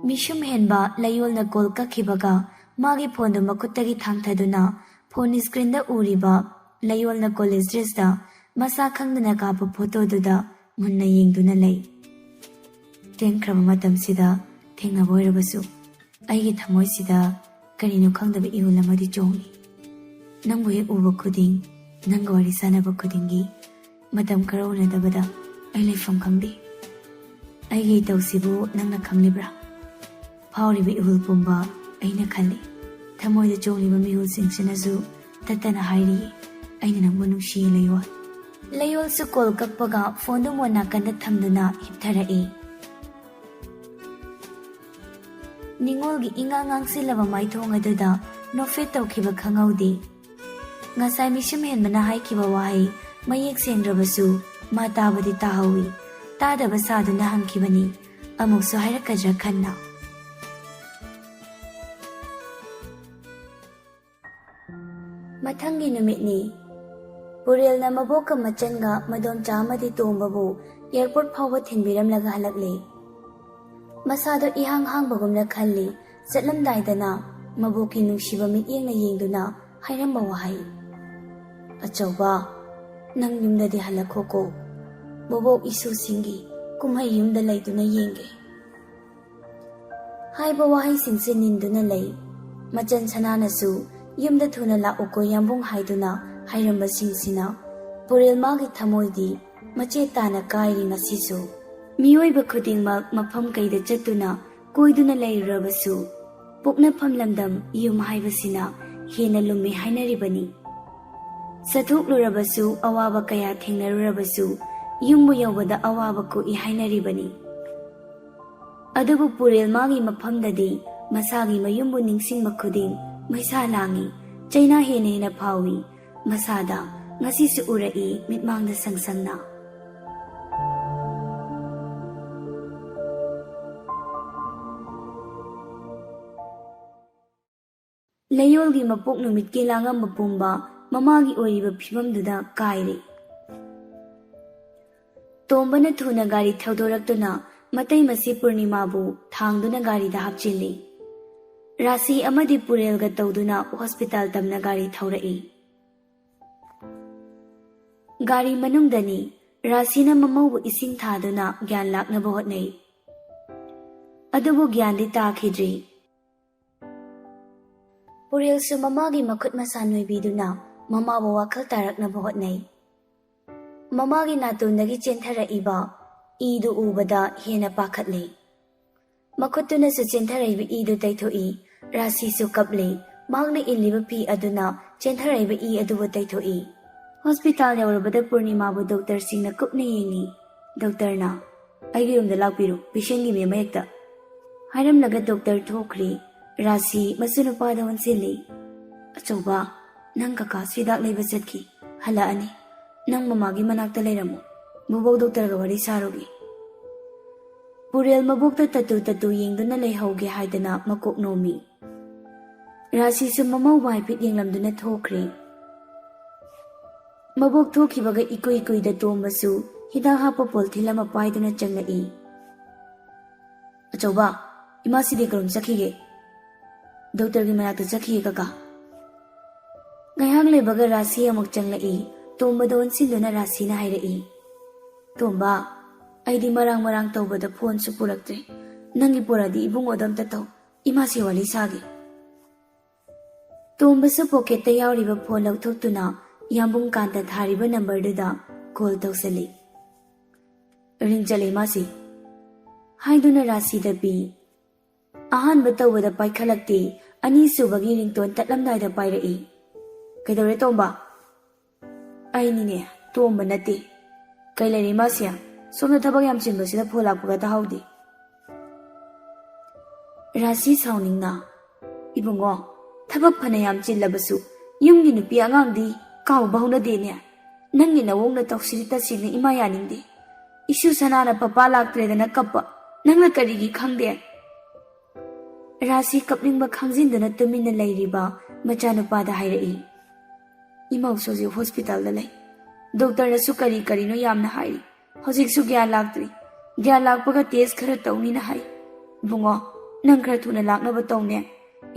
ꯃꯤꯁꯨꯝ ꯍꯦꯟꯕ ꯂꯩꯌꯣꯜꯅ ꯀꯣꯜ ꯀꯛꯈꯤꯕꯒ ꯃꯥꯒꯤ ꯐꯣꯟꯗꯨ ꯃꯈꯨꯠꯇꯒꯤ ꯊꯥꯡꯊꯗꯨꯅ ꯐꯣꯟ ꯁ꯭ꯀ꯭ꯔꯤꯟꯗ ꯎꯔꯤꯕ ꯂꯩꯌꯣꯜꯅ ꯀꯣꯂꯦꯖ ꯗ꯭ꯔꯦꯁꯇ ꯃꯁꯥ ꯈꯪꯗꯅ ꯀꯥꯞꯄ ꯐꯣꯇꯣꯗꯨꯗ ꯃꯨꯟꯅ ꯌꯦꯡꯗꯨꯅ ꯂꯩ꯫ ꯊꯦꯡꯈ꯭ꯔꯕ ꯃꯇꯝꯁꯤꯗ ꯊꯦꯡꯅꯕ ꯑꯣꯏꯔꯕꯁꯨ ꯑꯩꯒꯤ ꯊꯃꯣꯏꯁꯤꯗ ꯀꯔꯤꯅꯣ ꯈꯪꯗꯕ ꯏꯍꯨꯜ ꯑꯃꯗꯤ ꯆꯣꯡꯂꯤ꯫ ꯅꯪꯕꯨ ꯍꯦꯛ ꯎꯕ ꯈꯨꯗꯤꯡ, ꯅꯪꯒ ꯋꯥꯔꯤ ꯁꯥꯟꯅꯕ ꯈꯨꯗꯤꯡꯒꯤ ꯃꯇꯝ ꯈꯔ ꯎꯅꯗꯕꯗ ꯑꯩ ꯂꯩꯐꯝ ꯈꯪꯗꯦ꯫ ꯑꯩꯒꯤ ꯏꯇꯧꯁꯤꯕꯨ ꯅꯪꯅ ꯈꯪꯂꯤꯕ꯭ꯔꯥ? ꯐꯥꯎꯔꯤꯕ ꯏꯍꯨꯜ ꯄꯨꯝꯕ ꯑꯩꯅ ꯈꯜꯂꯤ꯫ ꯊꯃꯣꯏꯗ ꯆꯣꯡꯂꯤꯕ ꯃꯤꯍꯨꯜꯁꯤꯡꯁꯤꯅꯁꯨ ꯇꯠꯇꯅ ꯍꯥꯏꯔꯤꯌꯦ, "ꯑꯩꯅ ꯅꯪꯕꯨ ꯅꯨꯡꯁꯤꯌꯦ, ꯂꯩꯌꯣꯜ꯫" ꯂꯩꯌꯣꯜꯁꯨ ꯀꯣꯜ ꯀꯛꯄꯒ ꯐꯣꯟꯗꯨ ꯃꯣꯟ ꯅꯥꯀꯟꯗ ꯊꯝꯗꯨꯅ ꯍꯤꯞꯊꯔꯛꯏ꯫ ꯅꯤꯉꯣꯜꯒꯤ ꯏꯉꯥꯡ ꯉꯥꯡꯁꯤꯜꯂꯕ ꯃꯥꯏꯊꯣꯡ ꯑꯗꯨꯗ ꯅꯣꯛꯐꯦꯠ ꯇꯧꯈꯤꯕ ꯈꯪꯍꯧꯗꯦ꯫ ꯉꯁꯥꯏ ꯃꯤꯁꯨꯝ ꯍꯦꯟꯕꯅ ꯍꯥꯏꯈꯤꯕ ꯋꯥꯍꯩ ꯃꯌꯦꯛ ꯁꯦꯡꯗ꯭ꯔꯕꯁꯨ ꯃꯥ ꯇꯥꯕꯗꯤ ꯇꯥꯍꯧꯏ꯫ ꯇꯥꯗꯕ ꯁꯥꯗꯨꯅ ꯍꯪꯈꯤꯕꯅꯤ, "ꯑꯃꯨꯛꯁꯨ ꯍꯥꯏꯔꯛꯀꯗ꯭ꯔꯥ?" ꯈꯟꯅ꯫ ꯃꯊꯪꯒꯤ ꯅꯨꯃꯤꯠꯅꯤ꯫ ꯄꯨꯔꯦꯜꯅ ꯃꯕꯣꯛꯀ ꯃꯆꯟꯒ ꯃꯗꯣꯝꯆꯥ ꯑꯃꯗꯤ ꯇꯣꯝꯕꯕꯨ ꯑꯦꯌꯔꯄꯣꯔꯠ ꯐꯥꯎꯕ ꯊꯤꯟꯕꯤꯔꯝꯂꯒ ꯍꯜꯂꯛꯂꯦ꯫ ꯃꯁꯥꯗꯣ ꯏꯍꯥꯡ ꯍꯥꯡꯕꯒꯨꯝꯅ ꯈꯜꯂꯤ꯫ ꯆꯠꯂꯝꯗꯥꯏꯗꯅ ꯃꯕꯣꯛꯀꯤ ꯅꯨꯡꯁꯤꯕ ꯃꯤꯠꯌꯦꯡꯅ ꯌꯦꯡꯗꯨꯅ ꯍꯥꯏꯔꯝꯕ ꯋꯥꯍꯩ, "ꯑꯆꯧꯕ, ꯅꯪ ꯌꯨꯝꯗꯗꯤ ꯍꯜꯂꯛꯈꯣꯀꯣ꯫ ꯕꯣꯕꯣꯛ ꯏꯁꯨꯁꯤꯡꯒꯤ ꯀꯨꯝꯍꯩ ꯌꯨꯝꯗ ꯂꯩꯗꯨꯅ ꯌꯦꯡꯒꯦ꯫" ꯍꯥꯏꯕ ꯋꯥꯍꯩꯁꯤꯡꯁꯦ ꯅꯤꯟꯗꯨꯅ ꯂꯩ꯫ ꯃꯆꯟ ꯁꯅꯥꯅꯁꯨ "ꯌꯨꯝꯗ ꯊꯨꯅ ꯂꯥꯛꯎꯀꯣ ꯌꯥꯝꯕꯨꯡ" ꯍꯥꯏꯗꯨꯅ ꯍꯥꯏꯔꯝꯕꯁꯤꯡꯁꯤꯅ ꯄꯨꯔꯦꯜꯃꯥꯒꯤ ꯊꯃꯣꯏꯗꯤ ꯃꯆꯦꯠ ꯇꯥꯅ ꯀꯥꯏꯔꯤ ꯉꯁꯤꯁꯨ꯫ ꯃꯤꯑꯣꯏꯕ ꯈꯨꯗꯤꯡꯃꯛ ꯃꯐꯝ ꯀꯩꯗ ꯆꯠꯇꯨꯅ ꯀꯣꯏꯗꯨꯅ ꯂꯩꯔꯨꯔꯕꯁꯨ, ꯄꯣꯛꯅꯐꯝ ꯂꯝꯗꯝ ꯌꯨꯝ ꯍꯥꯏꯕꯁꯤꯅ ꯍꯦꯟꯅ ꯂꯨꯝꯃꯤ ꯍꯥꯏꯅꯔꯤꯕꯅꯤ꯫ ꯆꯠꯊꯣꯛꯂꯨꯔꯕꯁꯨ, ꯑꯋꯥꯕ ꯀꯌꯥ ꯊꯦꯡꯅꯔꯨꯔꯕꯁꯨ, ꯌꯨꯝꯕꯨ ꯌꯧꯕꯗ ꯑꯋꯥꯕ ꯀꯣꯛꯏ ꯍꯥꯏꯅꯔꯤꯕꯅꯤ꯫ ꯑꯗꯨꯕꯨ ꯄꯨꯔꯦꯜꯃꯥꯒꯤ ꯃꯐꯝꯗꯗꯤ ꯃꯁꯥꯒꯤ ꯃꯌꯨꯝꯕꯨ ꯅꯤꯡꯁꯤꯡꯕ ꯈꯨꯗꯤꯡ ꯃꯩꯁꯥ ꯂꯥꯡꯏ, ꯆꯩꯅꯥ ꯍꯦꯟꯅ ꯍꯦꯟꯅ ꯐꯥꯎꯏ꯫ ꯃꯁꯥꯗ ꯉꯁꯤꯁꯨ ꯎꯔꯛꯏ ꯃꯤꯠꯃꯥꯡꯗ ꯁꯪ ꯁꯪꯅ꯫ ꯂꯩꯌꯣꯜꯒꯤ ꯃꯄꯣꯛ ꯅꯨꯃꯤꯠꯀꯤ ꯂꯥꯡꯉꯝꯕ ꯄꯨꯝꯕ ꯃꯃꯥꯒꯤ ꯑꯣꯏꯔꯤꯕ ꯐꯤꯕꯝꯗꯨꯗ ꯀꯥꯏꯔꯦ꯫ ꯇꯣꯝꯕꯅ ꯊꯨꯅ ꯒꯥꯔꯤ ꯊꯧꯗꯣꯔꯛꯇꯨꯅ ꯃꯇꯩ ꯃꯆꯦ ꯄꯨꯔꯅꯤꯃꯥꯕꯨ ꯊꯥꯡꯗꯨꯅ ꯒꯥꯔꯤꯗ ꯍꯥꯞꯆꯤꯜꯂꯤ꯫ ꯔꯥꯁꯤ ꯑꯃꯗꯤ ꯄꯨꯔꯦꯜꯒ ꯇꯧꯗꯨꯅ ꯍꯣꯁꯄꯤꯇꯥꯜ ꯇꯝꯅ ꯒꯥꯔꯤ ꯊꯧꯔꯛꯏ꯫ ꯒꯥꯔꯤ ꯃꯅꯨꯡꯗꯅꯤ꯫ ꯔꯥꯁꯤꯅ ꯃꯃꯧꯕꯨ ꯏꯁꯤꯡ ꯊꯥꯗꯨꯅ ꯒ꯭ꯌꯥꯟ ꯂꯥꯛꯅꯕ ꯍꯣꯠꯅꯩ꯫ ꯑꯗꯨꯕꯨ ꯒ꯭ꯌꯥꯟꯗꯤ ꯇꯥꯈꯤꯗ꯭ꯔꯤ꯫ ꯄꯨꯔꯦꯜꯁꯨ ꯃꯃꯥꯒꯤ ꯃꯈꯨꯠ ꯃꯁꯥ ꯅꯣꯏꯕꯤꯗꯨꯅ ꯃꯃꯥꯕꯨ ꯋꯥꯈꯜ ꯇꯥꯔꯛꯅꯕ ꯍꯣꯠꯅꯩ꯫ ꯃꯃꯥꯒꯤ ꯅꯥꯇꯣꯟꯗꯒꯤ ꯆꯦꯟꯊꯔꯛꯏꯕ ꯏꯗꯨ ꯎꯕꯗ ꯍꯦꯟꯅ ꯄꯥꯈꯠꯂꯤ꯫ ꯃꯈꯨꯠꯇꯨꯅꯁꯨ ꯆꯦꯟꯊꯔꯛꯏꯕ ꯏꯗꯨ ꯇꯩꯊꯣꯛꯏ꯫ ꯔꯥꯁꯤꯁꯨ ꯀꯞꯂꯤ꯫ ꯃꯍꯥꯛꯅ ꯏꯜꯂꯤꯕ ꯐꯤ ꯑꯗꯨꯅ ꯆꯦꯟꯊꯔꯛꯏꯕ ꯏ ꯑꯗꯨꯕꯨ ꯇꯩꯊꯣꯛꯏ꯫ ꯍꯣꯁꯄꯤꯇꯥꯜ ꯌꯧꯔꯕꯗ ꯄꯨꯔꯅꯤꯃꯥꯕꯨ ꯗꯣꯛꯇꯔꯁꯤꯡꯅ ꯀꯨꯞꯅ ꯌꯦꯡꯏ꯫ ꯗꯣꯛꯇꯔꯅ, "ꯑꯩꯒꯤ ꯔꯨꯝꯗ ꯂꯥꯛꯄꯤꯔꯨ, ꯄꯦꯁꯦꯟꯒꯤ ꯃꯦꯝ ꯃꯌꯦꯛꯇ" ꯍꯥꯏꯔꯝꯂꯒ ꯗꯣꯛꯇꯔ ꯊꯣꯛꯈ꯭ꯔꯤ꯫ ꯔꯥꯁꯤ ꯃꯆꯥꯅꯨꯄꯥꯗ ꯑꯣꯟꯁꯤꯜꯂꯤ꯫ "ꯑꯆꯧꯕ, ꯅꯪ ꯀꯀꯥꯁꯨ ꯍꯤꯗꯥꯛ ꯂꯩꯕ ꯆꯠꯈꯤ, ꯍꯜꯂꯛꯑꯅꯤ꯫ ꯅꯪ ꯃꯃꯥꯒꯤ ꯃꯅꯥꯛꯇ ꯂꯩꯔꯝꯃꯨ, ꯕꯣꯕꯣꯛ ꯗꯣꯛꯇꯔꯒ ꯋꯥꯔꯤ ꯁꯥꯔꯨꯒꯦ꯫" ꯄꯨꯔꯦꯜ ꯃꯕꯣꯛꯇ ꯇꯠꯇꯨ ꯇꯠꯇꯨ ꯌꯦꯡꯗꯨꯅ ꯂꯩꯍꯧꯒꯦ ꯍꯥꯏꯗꯅ ꯃꯀꯣꯛ ꯅꯣꯝꯃꯤ꯫ ꯔꯥꯁꯤꯁꯨ ꯃꯃꯧꯕꯨ ꯍꯥꯏꯐꯦꯠ ꯌꯦꯡꯂꯝꯗꯨꯅ ꯊꯣꯛꯈ꯭ꯔꯦ꯫ ꯃꯕꯣꯛ ꯊꯣꯛꯈꯤꯕꯒ ꯏꯀꯨꯏ ꯀꯨꯏꯗ ꯇꯣꯝꯕꯁꯨ ꯍꯤꯗꯥꯛ ꯍꯥꯞꯄ ꯄꯣꯜꯊꯤꯜ ꯑꯃ ꯄꯥꯏꯗꯨꯅ ꯆꯪꯂꯛꯏ꯫ "ꯑꯆꯧꯕ, ꯏꯃꯥꯁꯤꯗꯤ ꯀꯔꯣꯝ ꯆꯠꯈꯤꯒꯦ?" "ꯗꯣꯛꯇꯔꯒꯤ ꯃꯅꯥꯛꯇ ꯆꯠꯈꯤꯌꯦ ꯀꯀꯥ꯫" ꯉꯥꯏꯍꯥꯛ ꯂꯩꯕꯒ ꯔꯥꯁꯤ ꯑꯃꯨꯛ ꯆꯪꯂꯛꯏ꯫ ꯇꯣꯝꯕꯗ ꯑꯣꯟꯁꯤꯟꯗꯨꯅ ꯔꯥꯁꯤꯅ ꯍꯥꯏꯔꯛꯏ, "ꯇꯣꯝꯕ, ꯑꯩꯗꯤ ꯃꯔꯥꯡ ꯃꯔꯥꯡ ꯇꯧꯕꯗ ꯐꯣꯟꯁꯨ ꯄꯨꯔꯛꯇ꯭ꯔꯦ꯫ ꯅꯪꯒꯤ ꯄꯨꯔꯛꯑꯗꯤ ꯏꯕꯨꯡꯉꯣꯗ ꯑꯝꯇ ꯇꯧ, ꯏꯃꯥꯁꯤ ꯋꯥꯔꯤ ꯁꯥꯒꯦ꯫" ꯇꯣꯝꯕꯁꯨ ꯄꯣꯀꯦꯠꯇ ꯌꯥꯎꯔꯤꯕ ꯐꯣꯟ ꯂꯧꯊꯣꯛꯇꯨꯅ ꯌꯥꯝꯕꯨꯡ ꯀꯥꯟꯇ ꯊꯥꯔꯤꯕ ꯅꯝꯕꯔꯗꯨꯗ ꯀꯣꯜ ꯇꯧꯁꯜꯂꯤ꯫ "ꯔꯤꯡ ꯆꯠꯂꯦ ꯏꯃꯥꯁꯤ" ꯍꯥꯏꯗꯨꯅ ꯔꯥꯁꯤꯗ ꯄꯤ꯫ ꯑꯍꯥꯟꯕ ꯇꯧꯕꯗ ꯄꯥꯏꯈꯠꯂꯛꯇꯦ, ꯑꯅꯤꯁꯨꯕꯒꯤ ꯔꯤꯡꯇꯣꯟ ꯇꯠꯂꯝꯗꯥꯏꯗ ꯄꯥꯏꯔꯛꯏ꯫ "ꯀꯩꯗꯧꯔꯦ ꯇꯣꯝꯕ?" "ꯑꯩꯅꯤꯅꯦ, ꯇꯣꯝꯕ ꯅꯠꯇꯦ꯫ ꯀꯩ ꯂꯩꯔꯦ ꯏꯃꯥꯁꯤ? ꯁꯣꯝꯗ ꯊꯕꯛ ꯌꯥꯝ ꯆꯤꯟꯕꯁꯤꯗ ꯐꯣꯟ ꯂꯥꯛꯄꯒ ꯇꯥꯍꯧꯗꯦ꯫" ꯔꯥꯁꯤ ꯁꯥꯎꯅꯤꯡꯅ, "ꯏꯕꯨꯡꯉꯣ, ꯊꯕꯛ ꯐꯅ ꯌꯥꯝ ꯆꯤꯜꯂꯕꯁꯨ ꯌꯨꯝꯒꯤ ꯅꯨꯄꯤ ꯑꯉꯥꯡꯗꯤ ꯀꯥꯎꯕ ꯍꯧꯅꯗꯦꯅꯦ꯫ ꯅꯪꯒꯤ ꯅꯋꯣꯡꯅ ꯇꯧꯁꯤꯗꯤ ꯇꯁꯦꯡꯅ ꯏꯃꯥ ꯌꯥꯅꯤꯡꯗꯦ꯫ ꯏꯁꯨ ꯁꯅꯥꯅ ꯄꯄꯥ ꯂꯥꯛꯇ꯭ꯔꯦꯗꯅ ꯀꯞꯄ ꯅꯪꯅ ꯀꯔꯤꯒꯤ ꯈꯪꯗꯦ?" ꯔꯥꯁꯤ ꯀꯞꯅꯤꯡꯕ ꯈꯥꯡꯖꯤꯟꯗꯨꯅ ꯇꯨꯃꯤꯟꯅ ꯂꯩꯔꯤꯕ ꯃꯆꯥꯅꯨꯄꯥꯗ ꯍꯥꯏꯔꯛꯏ, "ꯏꯃꯧꯁꯨ ꯍꯧꯖꯤꯛ ꯍꯣꯁꯄꯤꯇꯥꯜꯗ ꯂꯩ꯫ ꯗꯣꯛꯇꯔꯅꯁꯨ ꯀꯔꯤ ꯀꯔꯤꯅꯣ ꯌꯥꯝꯅ ꯍꯥꯏꯔꯤ꯫ ꯍꯧꯖꯤꯛꯁꯨ ꯒ꯭ꯌꯥꯟ ꯂꯥꯛꯇ꯭ꯔꯤ꯫ ꯒ꯭ꯌꯥꯟ ꯂꯥꯛꯄꯒ ꯇꯦꯁ ꯈꯔ ꯇꯧꯅꯤꯅ ꯍꯥꯏ꯫ ꯏꯕꯨꯡꯉꯣ, ꯅꯪ ꯈꯔ ꯊꯨꯅ ꯂꯥꯛꯅꯕ ꯇꯧꯅꯦ꯫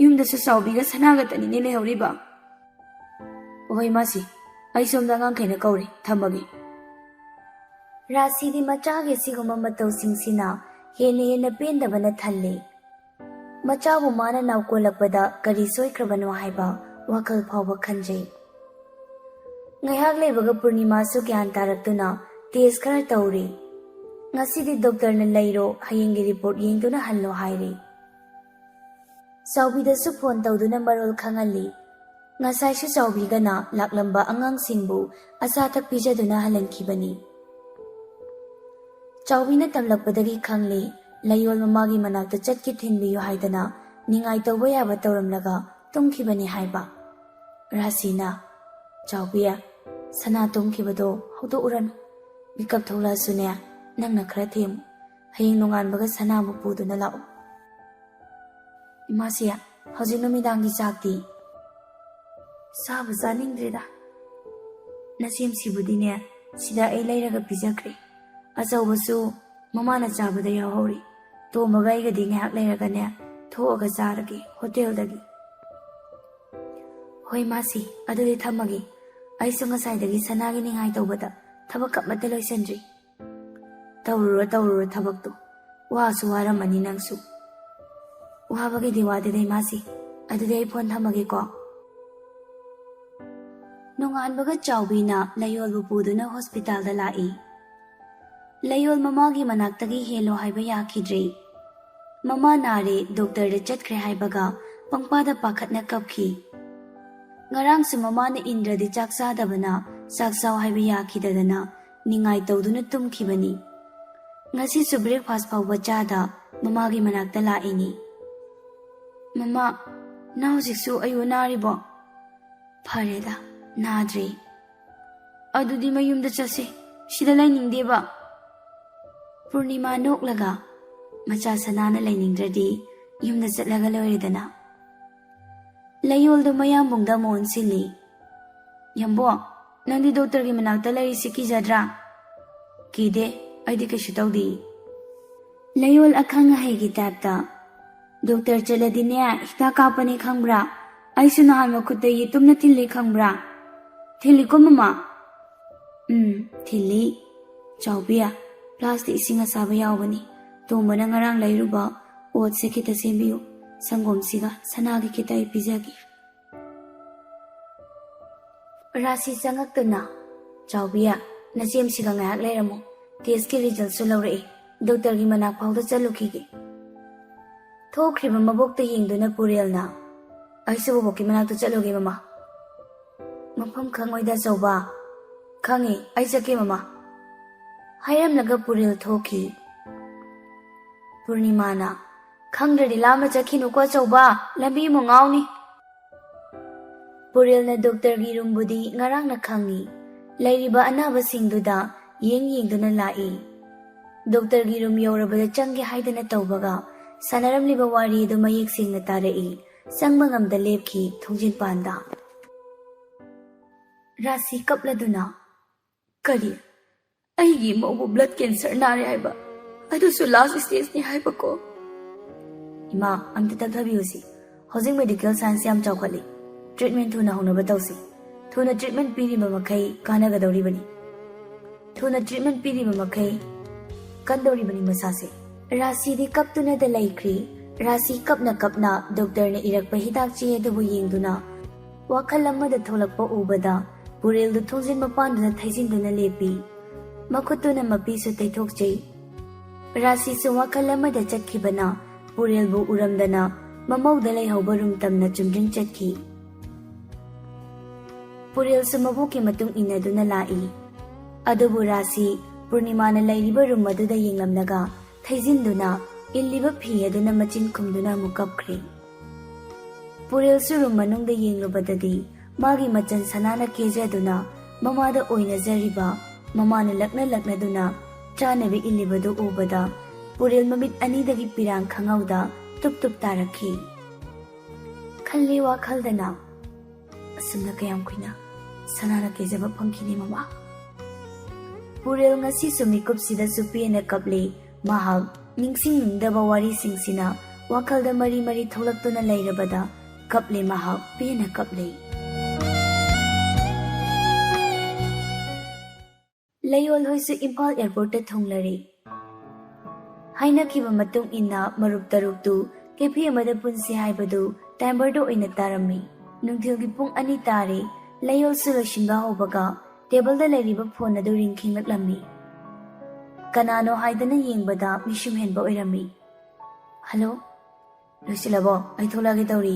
ꯌꯨꯝꯗꯁꯨ ꯆꯥꯎꯕꯤꯒ ꯁꯅꯥꯒꯇꯅꯤꯅꯦ ꯂꯩꯍꯧꯔꯤꯕ꯫" "ꯍꯣꯏ ꯏꯃꯥꯁꯤ, ꯑꯩ ꯁꯣꯝꯗ ꯑꯉꯥꯡꯈꯩꯅ ꯀꯧꯔꯦ, ꯊꯝꯃꯒꯦ꯫" ꯔꯥꯁꯤꯗꯤ ꯃꯆꯥꯒꯤ ꯁꯤꯒꯨꯝꯕ ꯃꯇꯧꯁꯤꯡꯁꯤꯅ ꯍꯦꯟꯅ ꯍꯦꯟꯅ ꯄꯦꯟꯗꯕꯅ ꯊꯜꯂꯤ꯫ ꯃꯆꯥꯕꯨ ꯃꯥꯅ ꯅꯥꯎꯀꯣꯜꯂꯛꯄꯗ ꯀꯔꯤ ꯁꯣꯏꯈ꯭ꯔꯕꯅꯣ ꯍꯥꯏꯕ ꯋꯥꯈꯜ ꯐꯥꯎꯕ ꯈꯟꯖꯩ꯫ ꯉꯥꯏꯍꯥꯛ ꯂꯩꯕꯒ ꯄꯨꯔꯅꯤꯃꯥꯁꯨ ꯒ꯭ꯌꯥꯟ ꯇꯥꯔꯛꯇꯨꯅ ꯇꯦꯁ ꯈꯔ ꯇꯧꯔꯤ꯫ ꯉꯁꯤꯗꯤ ꯗꯣꯛꯇꯔꯅ "ꯂꯩꯔꯣ, ꯍꯌꯦꯡꯒꯤ ꯔꯤꯄꯣꯔꯠ ꯌꯦꯡꯗꯨꯅ ꯍꯜꯂꯣ" ꯍꯥꯏꯔꯤ꯫ ꯆꯥꯎꯕꯤꯗꯁꯨ ꯐꯣꯟ ꯇꯧꯗꯨꯅ ꯃꯔꯣꯜ ꯈꯪꯍꯜꯂꯤ꯫ ꯉꯁꯥꯏꯁꯨ ꯆꯥꯎꯕꯤꯒꯅ ꯂꯥꯛꯂꯝꯕ ꯑꯉꯥꯡꯁꯤꯡꯕꯨ ꯑꯆꯥ ꯑꯊꯛ ꯄꯤꯖꯗꯨꯅ ꯍꯜꯍꯟꯈꯤꯕꯅꯤ꯫ ꯆꯥꯎꯕꯤꯅ ꯇꯝꯂꯛꯄꯗꯒꯤ ꯈꯪꯂꯤ, ꯂꯩꯌꯣꯜ ꯃꯃꯥꯒꯤ ꯃꯅꯥꯛꯇ ꯆꯠꯀꯦ ꯊꯤꯟꯕꯤꯌꯨ ꯍꯥꯏꯗꯅ ꯅꯤꯡꯉꯥꯏ ꯇꯧꯕ ꯌꯥꯕ ꯇꯧꯔꯝꯂꯒ ꯇꯨꯝꯈꯤꯕꯅꯤ ꯍꯥꯏꯕ꯫ ꯔꯥꯁꯤꯅ, "ꯆꯥꯎꯕꯤ, ꯁꯅꯥ ꯇꯨꯝꯈꯤꯕꯗꯣ ꯍꯧꯗꯣꯛꯎꯔꯅꯨ꯫ ꯃꯤꯀꯞ ꯊꯣꯛꯂꯛꯑꯁꯨꯅꯦ, ꯅꯪꯅ ꯈꯔ ꯊꯦꯝꯃꯨ꯫ ꯍꯌꯦꯡ ꯅꯣꯡꯉꯥꯟꯕꯒ ꯁꯅꯥꯕꯨ ꯄꯨꯗꯨꯅ ꯂꯥꯛꯎ꯫" "ꯏꯃꯥꯁꯤ, ꯍꯧꯖꯤꯛ ꯅꯨꯃꯤꯗꯥꯡꯒꯤ ꯆꯥꯛꯇꯤ?" "ꯆꯥꯕ ꯆꯥꯅꯤꯡꯗ꯭ꯔꯦꯗ꯫ ꯅꯆꯦꯝꯁꯤꯕꯨꯗꯤꯅꯦ, ꯁꯤꯗ ꯑꯩ ꯂꯩꯔꯒ ꯄꯤꯖꯈ꯭ꯔꯦ꯫ ꯑꯆꯧꯕꯁꯨ ꯃꯃꯥꯅ ꯆꯥꯕꯗ ꯌꯥꯎꯍꯧꯔꯤ꯫ ꯇꯣꯝꯕꯒ ꯑꯩꯒꯗꯤ ꯉꯥꯏꯍꯥꯛ ꯂꯩꯔꯒꯅꯦ, ꯊꯣꯛꯑꯒ ꯆꯥꯔꯒꯦ ꯍꯣꯇꯦꯜꯗꯒꯤ꯫" "ꯍꯣꯏ ꯃꯥꯁꯤ, ꯑꯗꯨꯗꯤ ꯊꯝꯃꯒꯦ꯫ ꯑꯩꯁꯨ ꯉꯁꯥꯏꯗꯒꯤ ꯁꯅꯥꯒꯤ ꯅꯤꯡꯉꯥꯏ ꯇꯧꯕꯗ ꯊꯕꯛ ꯑꯃꯠꯇ ꯂꯣꯏꯁꯤꯟꯗ꯭ꯔꯤ꯫" "ꯇꯧꯔꯨꯔꯣ, ꯇꯧꯔꯨꯔꯣ ꯊꯕꯛꯇꯣ꯫ ꯋꯥꯁꯨ ꯋꯥꯔꯝꯃꯅꯤ ꯅꯪꯁꯨ꯫" "ꯋꯥꯕꯒꯤꯗꯤ ꯋꯥꯗꯦꯗ ꯏꯃꯥꯁꯤ꯫ ꯑꯗꯨꯗꯤ ꯑꯩ ꯐꯣꯟ ꯊꯝꯃꯒꯦꯀꯣ꯫" ꯅꯣꯡꯉꯥꯟꯕꯒ ꯆꯥꯎꯕꯤꯅ ꯂꯩꯌꯣꯜꯕꯨ ꯄꯨꯗꯨꯅ ꯍꯣꯁꯄꯤꯇꯥꯜꯗ ꯂꯥꯛꯏ꯫ ꯂꯩꯌꯣꯜ ꯃꯃꯥꯒꯤ ꯃꯅꯥꯛꯇꯒꯤ ꯍꯦꯜꯂꯣ ꯍꯥꯏꯕ ꯌꯥꯈꯤꯗ꯭ꯔꯦ꯫ ꯃꯃꯥ ꯅꯥꯔꯦ, ꯗꯣꯛꯇꯔꯗ ꯆꯠꯈ꯭ꯔꯦ ꯍꯥꯏꯕꯒ ꯄꯪꯄꯥꯗ ꯄꯥꯈꯠꯅ ꯀꯞꯈꯤ꯫ ꯉꯔꯥꯡꯁꯨ ꯃꯃꯥꯅ ꯏꯟꯗ꯭ꯔꯗꯤ ꯆꯥꯛ ꯆꯥꯗꯕꯅ ꯆꯥꯛ ꯆꯥꯎ ꯍꯥꯏꯕ ꯌꯥꯈꯤꯗꯗꯅ ꯅꯤꯡꯉꯥꯏ ꯇꯧꯗꯨꯅ ꯇꯨꯝꯈꯤꯕꯅꯤ꯫ ꯉꯁꯤꯁꯨ ꯕ꯭ꯔꯦꯛꯐꯥꯁ ꯐꯥꯎꯕ ꯆꯥꯗ ꯃꯃꯥꯒꯤ ꯃꯅꯥꯛꯇ ꯂꯥꯛꯏꯅꯤ꯫ "ꯃꯃꯥ, ꯅꯪ ꯍꯧꯖꯤꯛꯁꯨ ꯑꯩꯕꯨ ꯅꯥꯔꯤꯕꯣ?" "ꯐꯔꯦꯗ, ꯅꯥꯗ꯭ꯔꯦ꯫" "ꯑꯗꯨꯗꯤ ꯃꯌꯨꯝꯗ ꯆꯠꯁꯦ, ꯁꯤꯗ ꯂꯩꯅꯤꯡꯗꯦꯕ꯫" ꯄꯨꯔꯅꯤꯃꯥ ꯅꯣꯛꯂꯒ, "ꯃꯆꯥ ꯁꯅꯥꯅ ꯂꯩꯅꯤꯡꯗ꯭ꯔꯗꯤ ꯌꯨꯝꯗ ꯆꯠꯂꯒ ꯂꯣꯏꯔꯦꯗꯅ꯫" ꯂꯩꯌꯣꯜꯗꯣ ꯃꯌꯥꯝꯕꯨꯡꯗ ꯑꯃꯨꯛ ꯑꯣꯟꯁꯤꯜꯂꯤ꯫ "ꯌꯥꯝꯕꯣ, ꯅꯪꯗꯤ ꯗꯣꯛꯇꯔꯒꯤ ꯃꯅꯥꯛꯇ ꯂꯩꯔꯤꯁꯤ ꯀꯤꯖꯗ꯭ꯔꯥ?" "ꯀꯤꯗꯦ, ꯑꯩꯗꯤ ꯀꯩꯁꯨ ꯇꯧꯗꯦ꯫" ꯂꯩꯌꯣꯜ ꯑꯈꯪ ꯑꯍꯩꯒꯤ ꯇꯥꯏꯞꯇ, "ꯗꯣꯛꯇꯔ ꯆꯠꯂꯗꯤꯅꯦ, ꯍꯤꯗꯥꯛ ꯀꯥꯞꯄꯅꯤ ꯈꯪꯕ꯭ꯔꯥ? ꯑꯩꯁꯨ ꯅꯍꯥꯟ ꯃꯈꯨꯠꯇ ꯌꯦꯇꯨꯝꯅ ꯊꯤꯜꯂꯤ ꯈꯪꯕ꯭ꯔꯥ?" "ꯊꯤꯜꯂꯤꯀꯣ ꯃꯃꯥ?" "ꯎꯝ, ꯊꯤꯜꯂꯤ꯫ ꯆꯥꯎꯕꯤ, ꯐ꯭ꯂꯥꯁꯇ ꯏꯁꯤꯡ ꯑꯁꯥꯕ ꯌꯥꯎꯕꯅꯤ, "ꯇꯣꯝꯕꯅ ꯉꯔꯥꯡ ꯂꯩꯔꯨꯕ ꯑꯣꯠꯁꯦ ꯈꯤꯇ ꯁꯦꯝꯕꯤꯌꯨ, ꯁꯪꯒꯣꯝꯁꯤꯒ ꯁꯅꯥꯒꯤ ꯈꯤꯇ ꯑꯩ ꯄꯤꯖꯒꯦ"꯫ ꯔꯥꯁꯤ ꯆꯪꯉꯛꯇꯨꯅ, "ꯆꯥꯎꯕꯤ, ꯅꯆꯦꯝꯁꯤꯒ ꯉꯥꯏꯍꯥꯛ ꯂꯩꯔꯝꯃꯨ, ꯇꯦꯁꯀꯤ ꯔꯤꯖꯜꯁꯨ ꯂꯧꯔꯛꯏ, ꯗꯣꯛꯇꯔꯒꯤ ꯃꯅꯥꯛ ꯐꯥꯎꯗ ꯆꯠꯂꯨꯈꯤꯒꯦ"꯫ ꯊꯣꯛꯈ꯭ꯔꯤꯕ ꯃꯕꯣꯛꯇ ꯌꯦꯡꯗꯨꯅ ꯄꯨꯔꯦꯜꯅ, "ꯑꯩꯁꯨ ꯕꯣꯕꯣꯛꯀꯤ ꯃꯅꯥꯛꯇ ꯆꯠꯂꯨꯒꯦ, ꯃꯃꯥ"꯫ "ꯃꯐꯝ ꯈꯪꯉꯣꯏꯗ, ꯑꯆꯧꯕ"꯫ "ꯈꯪꯉꯤ, ꯑꯩ ꯆꯠꯀꯦ, ꯃꯃꯥ"꯫ ꯍꯥꯏꯔꯝꯂꯒ ꯄꯨꯔꯦꯜ ꯊꯣꯛꯈꯤ꯫ ꯄꯨꯔꯅꯤꯃꯥꯅ, "ꯈꯪꯗ꯭ꯔꯗꯤ ꯂꯥꯞꯅ ꯆꯠꯈꯤꯅꯨꯀꯣ, ꯑꯆꯧꯕ, ꯂꯝꯕꯤ ꯑꯃꯨꯛ ꯉꯥꯎꯅꯤ"꯫ ꯄꯨꯔꯦꯜꯅ ꯗꯣꯛꯇꯔꯒꯤ ꯔꯨꯝꯕꯨꯗꯤ ꯉꯔꯥꯡꯅ ꯈꯪꯉꯤ꯫ ꯂꯩꯔꯤꯕ ꯑꯅꯥꯕꯁꯤꯡꯗꯨꯗ ꯌꯦꯡ ꯌꯦꯡꯗꯨꯅ ꯂꯥꯛꯏ꯫ ꯗꯣꯛꯇꯔꯒꯤ ꯔꯨꯝ ꯌꯧꯔꯕꯗ ꯆꯪꯒꯦ ꯍꯥꯏꯗꯅ ꯇꯧꯕꯒ, ꯁꯥꯟꯅꯔꯝꯂꯤꯕ ꯋꯥꯔꯤ ꯑꯗꯨ ꯃꯌꯦꯛ ꯁꯦꯡꯅ ꯇꯥꯔꯛꯏ꯫ ꯆꯪꯕ ꯉꯝꯗ ꯂꯦꯞꯈꯤ ꯊꯣꯡꯖꯤꯟꯄꯥꯟꯗ꯫ ꯔꯥꯁꯤ ꯀꯞꯂꯗꯨꯅ, "ꯀꯔꯤ? ꯑꯩꯒꯤ ꯏꯃꯧꯕꯨ ꯕ꯭ꯂꯗ ꯀꯦꯟꯁꯔ ꯅꯥꯔꯦ ꯍꯥꯏꯕ? ꯑꯗꯨꯁꯨ ꯂꯥꯁ ꯁ꯭ꯇꯦꯖꯅꯤ ꯍꯥꯏꯕꯀꯣ?" "ꯏꯃꯥ, ꯑꯝꯇ ꯇꯞꯊꯕꯤꯌꯨꯁꯤ꯫ ꯍꯧꯖꯤꯛ ꯃꯦꯗꯤꯀꯦꯜ ꯁꯥꯏꯟꯁ ꯌꯥꯝ ꯆꯥꯎꯈꯠꯂꯤ꯫ ꯇ꯭ꯔꯤꯠꯃꯦꯟ ꯊꯨꯅ ꯍꯧꯅꯕ ꯇꯧꯁꯤ꯫ ꯊꯨꯅ ꯇ꯭ꯔꯤꯠꯃꯦꯟ ꯄꯤꯔꯤꯕ ꯃꯈꯩ ꯀꯥꯟꯅꯒꯗꯧꯔꯤꯕꯅꯤ꯫ ꯊꯨꯅ ꯇ꯭ꯔꯤꯠꯃꯦꯟ ꯄꯤꯔꯤꯕ ꯃꯈꯩ ꯀꯟꯗꯧꯔꯤꯕꯅꯤ ꯃꯁꯥꯁꯦ"꯫ ꯔꯥꯁꯤꯗꯤ ꯀꯞꯇꯨꯅꯗ ꯂꯩꯈ꯭ꯔꯤ꯫ ꯔꯥꯁꯤ ꯀꯞꯅ ꯀꯞꯅ ꯗꯣꯛꯇꯔꯅ ꯏꯔꯛꯄ ꯍꯤꯗꯥꯛ ꯆꯦ ꯑꯗꯨꯕꯨ ꯌꯦꯡꯗꯨꯅ ꯋꯥꯈꯜ ꯑꯃꯗ ꯊꯣꯛꯂꯛꯄ ꯎꯕꯗ ꯄꯨꯔꯦꯜꯗꯨ ꯊꯣꯡꯖꯤꯟ ꯃꯄꯥꯟꯗꯨꯗ ꯊꯩꯖꯤꯟꯗꯨꯅ ꯂꯦꯞꯄꯤ꯫ ꯃꯈꯨꯠꯇꯨꯅ ꯃꯄꯤꯁꯨ ꯇꯩꯊꯣꯛꯆꯩ꯫ ꯔꯥꯁꯤꯁꯨ ꯋꯥꯈꯜ ꯑꯃꯗ ꯆꯠꯈꯤꯕꯅ ꯄꯨꯔꯦꯜꯕꯨ ꯎꯔꯝꯗꯅ ꯃꯃꯧꯗ ꯂꯩꯍꯧꯕ ꯔꯨꯝ ꯇꯝꯅ ꯆꯨꯝꯗ꯭ꯔꯤꯡ ꯆꯠꯈꯤ꯫ ꯄꯨꯔꯦꯜꯁꯨ ꯃꯕꯣꯛꯀꯤ ꯃꯇꯨꯡ ꯏꯟꯅꯗꯨꯅ ꯂꯥꯛꯏ꯫ ꯑꯗꯨꯕꯨ ꯔꯥꯁꯤ ꯄꯨꯔꯅꯤꯃꯥꯅ ꯂꯩꯔꯤꯕ ꯔꯨꯝ ꯑꯗꯨꯗ ꯌꯦꯡꯂꯝꯂꯒ ꯊꯩꯖꯤꯟꯗꯨꯅ ꯏꯜꯂꯤꯕ ꯐꯤ ꯑꯗꯨꯅ ꯃꯆꯤꯟ ꯈꯨꯝꯗꯨꯅ ꯑꯃꯨꯛ ꯀꯞꯈ꯭ꯔꯦ꯫ ꯄꯨꯔꯦꯜꯁꯨ ꯔꯨꯝ ꯃꯅꯨꯡꯗ ꯌꯦꯡꯂꯨꯕꯗꯗꯤ ꯃꯥꯒꯤ ꯃꯆꯟ ꯁꯅꯥꯅ ꯀꯦꯖꯗꯨꯅ ꯃꯃꯥꯗ ꯑꯣꯏꯅꯖꯔꯤꯕ ꯃꯃꯥꯅ ꯂꯛꯅ ꯂꯛꯅꯗꯨꯅ ꯆꯥꯅꯕ ꯏꯜꯂꯤꯕꯗꯨ ꯎꯕꯗ ꯄꯨꯔꯦꯜ ꯃꯃꯤꯠ ꯑꯅꯤꯗꯒꯤ ꯄꯤꯔꯥꯡ ꯈꯪꯍꯧꯗ ꯇꯨꯞ ꯇꯨꯞ ꯇꯥꯔꯛꯈꯤ꯫ ꯈꯜꯂꯤ ꯋꯥꯈꯜꯗꯅ, "ꯑꯁꯨꯝꯅ ꯀꯌꯥꯝ ꯀꯨꯏꯅ ꯁꯅꯥꯅ ꯀꯦꯖꯕ ꯐꯪꯈꯤꯅꯤ ꯃꯃꯥ?" ꯄꯨꯔꯦꯜ ꯉꯁꯤꯁꯨ ꯃꯤꯀꯨꯞꯁꯤꯗꯁꯨ ꯄꯦꯟꯅ ꯀꯞꯂꯤ꯫ ꯃꯍꯥꯛ ꯅꯤꯡꯁꯤꯡꯅꯤꯡꯗꯕ ꯋꯥꯔꯤꯁꯤꯡꯁꯤꯅ ꯋꯥꯈꯜꯗ ꯃꯔꯤ ꯃꯔꯤ ꯊꯣꯛꯂꯛꯇꯨꯅ ꯂꯩꯔꯕꯗ ꯀꯞꯂꯤ, ꯃꯍꯥꯛ ꯄꯦꯟꯅ ꯀꯞꯂꯤ꯫ ꯂꯩꯌꯣꯜ ꯍꯣꯏꯁꯨ ꯏꯝꯐꯥꯜ ꯑꯦꯌꯔꯄꯣꯔꯠꯇ ꯊꯨꯡꯂꯔꯦ꯫ ꯍꯥꯏꯅꯈꯤꯕ ꯃꯇꯨꯡ ꯏꯟꯅ ꯃꯔꯨꯞ ꯇꯔꯨꯛꯇꯨ ꯀꯦꯐꯦ ꯑꯃꯗ ꯄꯨꯟꯁꯤ ꯍꯥꯏꯕꯗꯨ ꯇꯥꯏꯝꯕꯔꯗ ꯑꯣꯏꯅ ꯇꯥꯔꯝꯃꯤ꯫ ꯅꯨꯡꯊꯤꯜꯒꯤ ꯄꯨꯡ ꯑꯅꯤ ꯇꯥꯔꯦ꯫ ꯂꯩꯌꯣꯜꯁꯨ ꯂꯣꯏꯁꯤꯟꯕ ꯍꯧꯕꯒ ꯇꯦꯕꯜꯗ ꯂꯩꯔꯤꯕ ꯐꯣꯟ ꯑꯗꯨ ꯔꯤꯡ ꯈꯤꯡꯂꯛꯂꯝꯃꯤ꯫ ꯀꯅꯥꯅꯣ ꯍꯥꯏꯗꯅ ꯌꯦꯡꯕꯗ ꯃꯤꯁꯨꯝ ꯍꯦꯟꯕ ꯑꯣꯏꯔꯝꯃꯤ꯫ "ꯍꯜꯂꯣ, ꯂꯣꯏꯁꯤꯜꯂꯕꯣ? ꯑꯩ ꯊꯣꯛꯂꯛꯑꯒꯦ ꯇꯧꯔꯤ꯫"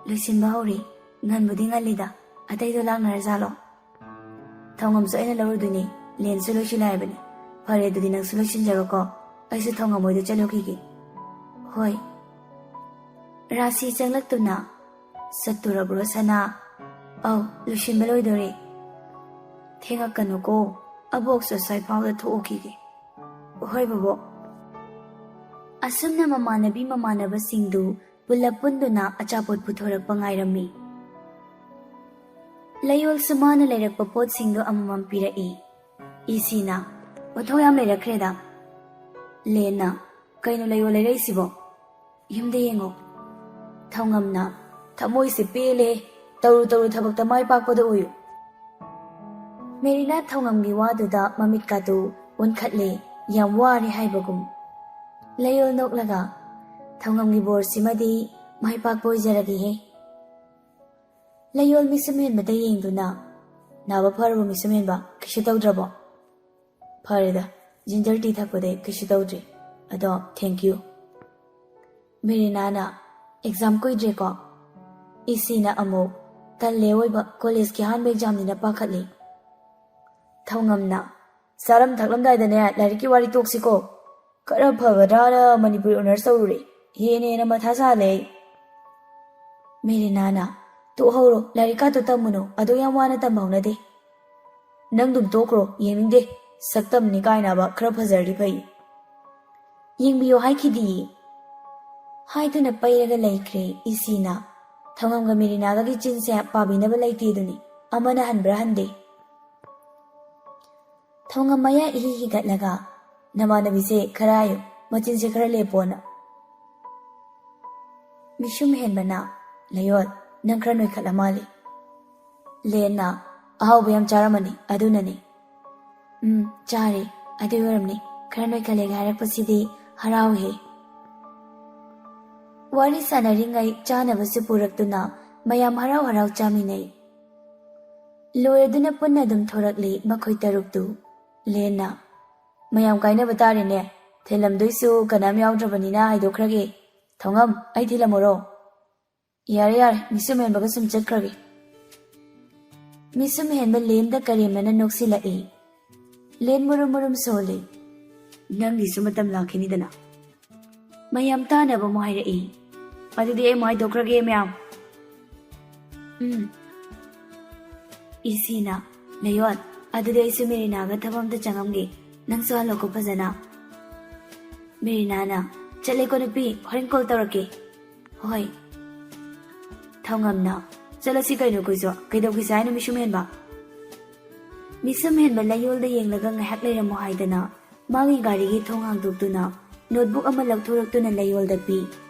"ꯂꯣꯏꯁꯤꯟꯕ ꯍꯧꯔꯦ꯫ ꯉꯟꯕꯨꯗꯤ ꯉꯜꯂꯤꯗ꯫ ꯑꯇꯩꯗꯣ ꯂꯥꯛꯅꯔꯖꯥꯠꯂꯣ?" "ꯊꯧꯉꯝꯁꯨ ꯑꯩꯅ ꯂꯧꯔꯨꯗꯣꯏꯅꯦ꯫ ꯂꯦꯟꯁꯨ ꯂꯣꯏꯁꯤꯜꯂꯦ ꯍꯥꯏꯕꯅꯤ꯫ ꯐꯔꯦ, ꯑꯗꯨꯗꯤ ꯅꯪꯁꯨ ꯂꯣꯏꯁꯤꯟꯖꯔꯣꯀꯣ꯫ ꯑꯩꯁꯨ ꯊꯧꯉꯝ ꯍꯣꯏꯗ ꯆꯠꯂꯨꯈꯤꯒꯦ꯫" "ꯍꯣꯏ꯫" ꯔꯥꯁꯤ ꯆꯪꯂꯛꯇꯨꯅ, "ꯆꯠꯇꯣꯔꯕ꯭ꯔꯣ ꯁꯅꯥ?" "ꯑꯧ, ꯂꯣꯏꯁꯤꯟꯕ ꯂꯣꯏꯗꯣꯔꯦ꯫" "ꯊꯦꯡꯉꯛꯀꯅꯨꯀꯣ, ꯑꯕꯣꯛꯁꯨ ꯑꯁ꯭ꯋꯥꯏ ꯐꯥꯎꯗ ꯊꯣꯛꯎꯈꯤꯒꯦ꯫" "ꯍꯣꯏ ꯕꯣꯕꯣꯛ꯫" ꯑꯁꯨꯝꯅ ꯃꯃꯥꯟꯅꯕꯤ ꯃꯃꯥꯟꯅꯕꯁꯤꯡꯗꯨ ꯄꯨꯜꯂꯞ ꯄꯨꯟꯗꯨꯅ ꯑꯆꯥꯄꯣꯠ ꯄꯨꯊꯣꯔꯛꯄ ꯉꯥꯏꯔꯝꯃꯤ꯫ ꯂꯩꯌꯣꯜꯁꯨ ꯃꯥꯅ ꯂꯩꯔꯛꯄ ꯄꯣꯠꯁꯤꯡꯗꯨ ꯑꯃꯃꯝ ꯄꯤꯔꯛꯏ꯫ ꯏꯁꯤꯅ, "ꯃꯊꯧ ꯌꯥꯝ ꯂꯩꯔꯛꯈ꯭ꯔꯦꯗ꯫" ꯂꯦꯟꯅ, "ꯀꯩꯅꯣ ꯂꯩꯌꯣꯜ ꯂꯩꯔꯛꯏꯁꯤꯕꯣ? ꯌꯨꯝꯗ ꯌꯦꯡꯉꯣ꯫" ꯊꯧꯉꯝꯅ, "ꯊꯃꯣꯏꯁꯦ ꯄꯦꯜꯂꯦ, ꯇꯧꯔꯨ ꯇꯧꯔꯨ ꯊꯕꯛꯇ ꯃꯥꯏ ꯄꯥꯛꯄꯗ ꯑꯣꯏꯌꯨ꯫" ꯃꯦꯔꯤꯅꯥ ꯊꯧꯉꯝꯒꯤ ꯋꯥꯗꯨꯗ ꯃꯃꯤꯠꯀꯥꯗꯨ ꯑꯣꯟꯈꯠꯂꯦ, ꯌꯥꯝ ꯋꯥꯔꯦ ꯍꯥꯏꯕꯒꯨꯝ꯫ ꯂꯩꯌꯣꯜ ꯅꯣꯛꯂꯒ, "ꯊꯧꯉꯝꯒꯤ ꯕꯣꯔꯁꯤꯃꯗꯤ ꯃꯥꯏ ꯄꯥꯛꯄ ꯑꯣꯏꯖꯔꯒꯦꯍꯦ꯫" ꯂꯩꯌꯣꯜ ꯃꯤꯁꯨꯝ ꯍꯦꯟꯕꯗ ꯌꯦꯡꯗꯨꯅ, "ꯅꯥꯕ ꯐꯔꯕꯣ ꯃꯤꯁꯨꯝ ꯍꯦꯟꯕ? ꯀꯩꯁꯨ ꯇꯧꯗ꯭ꯔꯕꯣ?" "ꯐꯔꯦꯗ, ꯖꯤꯟꯖꯔ ꯇꯤ ꯊꯛꯄꯗꯩ ꯀꯩꯁꯨ ꯇꯧꯗ꯭ꯔꯤ꯫ ꯑꯗꯣ, thank you꯫" ꯃꯦꯔꯤꯅꯥꯅ, "ꯑꯦꯛꯖꯥꯝ ꯀꯨꯏꯗ꯭ꯔꯦꯀꯣ?" ꯏꯁꯤꯅ ꯑꯃꯨꯛ, "ꯇꯜꯂꯦ ꯑꯣꯏꯕ, ꯀꯣꯂꯦꯖꯀꯤ ꯑꯍꯥꯟꯕ ꯑꯦꯛꯖꯥꯝꯅꯤꯅ ꯄꯥꯈꯠꯂꯤ꯫" ꯊꯧꯉꯝꯅ, "ꯆꯥꯔꯝ ꯊꯛꯂꯝꯗꯥꯏꯗꯅꯦ ꯂꯥꯏꯔꯤꯛꯀꯤ ꯋꯥꯔꯤ ꯇꯣꯛꯁꯤꯀꯣ꯫ ꯈꯔ ꯐꯒꯗ꯭ꯔꯥꯅ ꯃꯅꯤꯄꯨꯔꯤ ꯑꯣꯅꯔꯁ ꯇꯧꯔꯨꯔꯦ꯫ ꯍꯦꯟꯅ ꯍꯦꯟꯅ ꯃꯊꯥ ꯁꯥꯍꯜꯂꯦ ꯑꯩ꯫" ꯃꯦꯔꯤꯅꯥꯅ, "ꯇꯣꯛꯍꯧꯔꯣ, ꯂꯥꯏꯔꯤꯛꯀꯥꯗꯣ ꯇꯝꯃꯨꯅꯨ, ꯑꯗꯨ ꯌꯥꯝ ꯋꯥꯅ ꯇꯝꯕ ꯍꯧꯅꯗꯦ꯫" "ꯅꯪꯗꯨꯝ ꯇꯣꯛꯈ꯭ꯔꯣ, ꯌꯦꯡꯅꯤꯡꯗꯦ꯫ ꯁꯛꯇꯝꯅꯤ ꯀꯥꯏꯅꯕ ꯈꯔ ꯐꯖꯔꯗꯤ ꯐꯩ꯫" "ꯌꯦꯡꯕꯤꯌꯣ ꯍꯥꯏꯈꯤꯗꯤꯌꯦ꯫" ꯍꯥꯏꯗꯨꯅ ꯄꯩꯔꯒ ꯂꯩꯈ꯭ꯔꯦ ꯏꯁꯤꯅ꯫ ꯊꯧꯉꯝꯒ ꯃꯦꯔꯤꯅꯥꯒꯒꯤ ꯆꯤꯟꯁꯦ ꯄꯥꯕꯤꯅꯕ ꯂꯩꯇꯦꯗꯨꯅꯤ, ꯑꯃꯅ ꯍꯟꯕ꯭ꯔꯥ ꯍꯟꯗꯦ꯫ ꯊꯧꯉꯝ ꯃꯌꯥ ꯏꯍꯤ ꯍꯤꯒꯠꯂꯒ, "ꯅꯃꯥꯟꯅꯕꯤꯁꯦ ꯈꯔ ꯍꯥꯏꯌꯨ, ꯃꯆꯤꯟꯁꯦ ꯈꯔ ꯂꯦꯞꯄꯣꯅ꯫" ꯃꯤꯁꯨꯝ ꯍꯦꯟꯕꯅ, "ꯂꯩꯌꯣꯜ, ꯅꯪ ꯈꯔ ꯅꯣꯏꯈꯠꯂ ꯃꯥꯜꯂꯦ꯫" ꯂꯦꯟꯅ, "ꯑꯍꯥꯎꯕ ꯌꯥꯝ ꯆꯥꯔꯝꯃꯅꯤ, ꯑꯗꯨꯅꯅꯤ꯫" "ꯎꯝ, ꯆꯥꯔꯦ, ꯑꯗꯨꯒꯤ ꯑꯣꯏꯔꯝꯅꯤ꯫ ꯈꯔ ꯅꯣꯏꯈꯠꯂꯦꯒ ꯍꯥꯏꯔꯛꯄꯁꯤꯗꯤ ꯍꯔꯥꯎꯍꯦ꯫ ꯋꯥꯔꯤ ꯁꯥꯟꯅꯔꯤꯉꯩ ꯆꯥꯅꯕꯁꯨ ꯄꯨꯔꯛꯇꯨꯅ ꯃꯌꯥꯝ ꯍꯔꯥꯎ ꯍꯔꯥꯎ ꯆꯥꯃꯤꯟꯅꯩ꯫ ꯂꯣꯏꯔꯗꯨꯅ ꯄꯨꯟꯅ ꯑꯗꯨꯝ ꯊꯣꯔꯛꯂꯤ ꯃꯈꯣꯏ ꯇꯔꯨꯛꯇꯨ꯫ ꯂꯦꯟꯅ, "ꯃꯌꯥꯝ ꯀꯥꯏꯅꯕ ꯇꯥꯔꯦꯅꯦ꯫ ꯊꯤꯜꯂꯝꯗꯣꯏꯁꯨ ꯀꯅꯥꯝ ꯌꯥꯎꯗ꯭ꯔꯕꯅꯤꯅ ꯍꯥꯏꯗꯣꯛꯈ꯭ꯔꯒꯦ꯫ ꯊꯧꯉꯝ, ꯑꯩ ꯊꯤꯜꯂꯝꯃꯨꯔꯣ?" "ꯌꯥꯔꯦ, ꯌꯥꯔꯦ, ꯃꯤꯁꯨꯝ ꯍꯦꯟꯕꯒ ꯁꯨꯝ ꯆꯠꯈ꯭ꯔꯒꯦ꯫" ꯃꯤꯁꯨꯝ ꯍꯦꯟꯕ ꯂꯦꯟꯗ ꯀꯔꯦꯝꯅꯅ ꯅꯣꯛꯁꯤꯜꯂꯛꯏ꯫ ꯂꯦꯟ ꯃꯨꯔꯨꯝ ꯃꯨꯔꯨꯝ ꯁꯣꯜꯂꯤ꯫ "ꯅꯪꯒꯤꯁꯨ ꯃꯇꯝ ꯂꯥꯛꯈꯤꯅꯤꯗꯅ꯫" ꯃꯌꯥꯝ ꯇꯥꯅꯕ ꯑꯃꯨꯛ ꯍꯥꯏꯔꯛꯏ꯫ "ꯑꯗꯨꯗꯤ ꯑꯩ ꯑꯃꯨꯛ ꯍꯥꯏꯗꯣꯛꯈ꯭ꯔꯒꯦ ꯃꯌꯥꯝ꯫" "ꯎꯝ꯫" ꯏꯁꯤꯅ, "ꯂꯩꯌꯣꯠ, ꯑꯗꯨꯗꯤ ꯑꯩꯁꯨ ꯃꯦꯔꯤꯅꯥꯒ ꯊꯕꯛ ꯑꯝꯇ ꯆꯪꯉꯝꯒꯦ꯫ ꯅꯪꯁꯨ ꯍꯜꯂꯛꯀꯣ ꯐꯖꯅ꯫" ꯃꯦꯔꯤꯅꯥꯅ, "ꯆꯠꯂꯦꯀꯣ ꯅꯨꯄꯤ, ꯍꯣꯔꯦꯟ ꯀꯣꯜ ꯇꯧꯔꯛꯀꯦ꯫" "ꯍꯣꯏ꯫" ꯊꯧꯉꯝꯅ, "ꯆꯠꯂꯁꯤ ꯀꯩꯅꯣ ꯑꯩꯈꯣꯏꯁꯨ꯫ ꯀꯩꯗꯧꯈꯤꯁꯦ ꯍꯥꯏꯅꯣ ꯃꯤꯁꯨꯝ ꯍꯦꯟꯕ?" ꯃꯤꯁꯨꯝ ꯍꯦꯟꯕ ꯂꯩꯌꯣꯜꯗ ꯌꯦꯡꯂꯒ ꯉꯥꯏꯍꯥꯛ ꯂꯩꯔꯝꯃꯣ ꯍꯥꯏꯗꯅ ꯃꯥꯒꯤ ꯒꯥꯔꯤꯒꯤ ꯊꯣꯡ ꯍꯥꯡꯗꯣꯛꯇꯨꯅ ꯅꯣꯠꯕꯨꯛ ꯑꯃ ꯂꯧꯊꯣꯔꯛꯇꯨꯅ ꯂꯩꯌꯣꯜꯗ ꯄꯤ꯫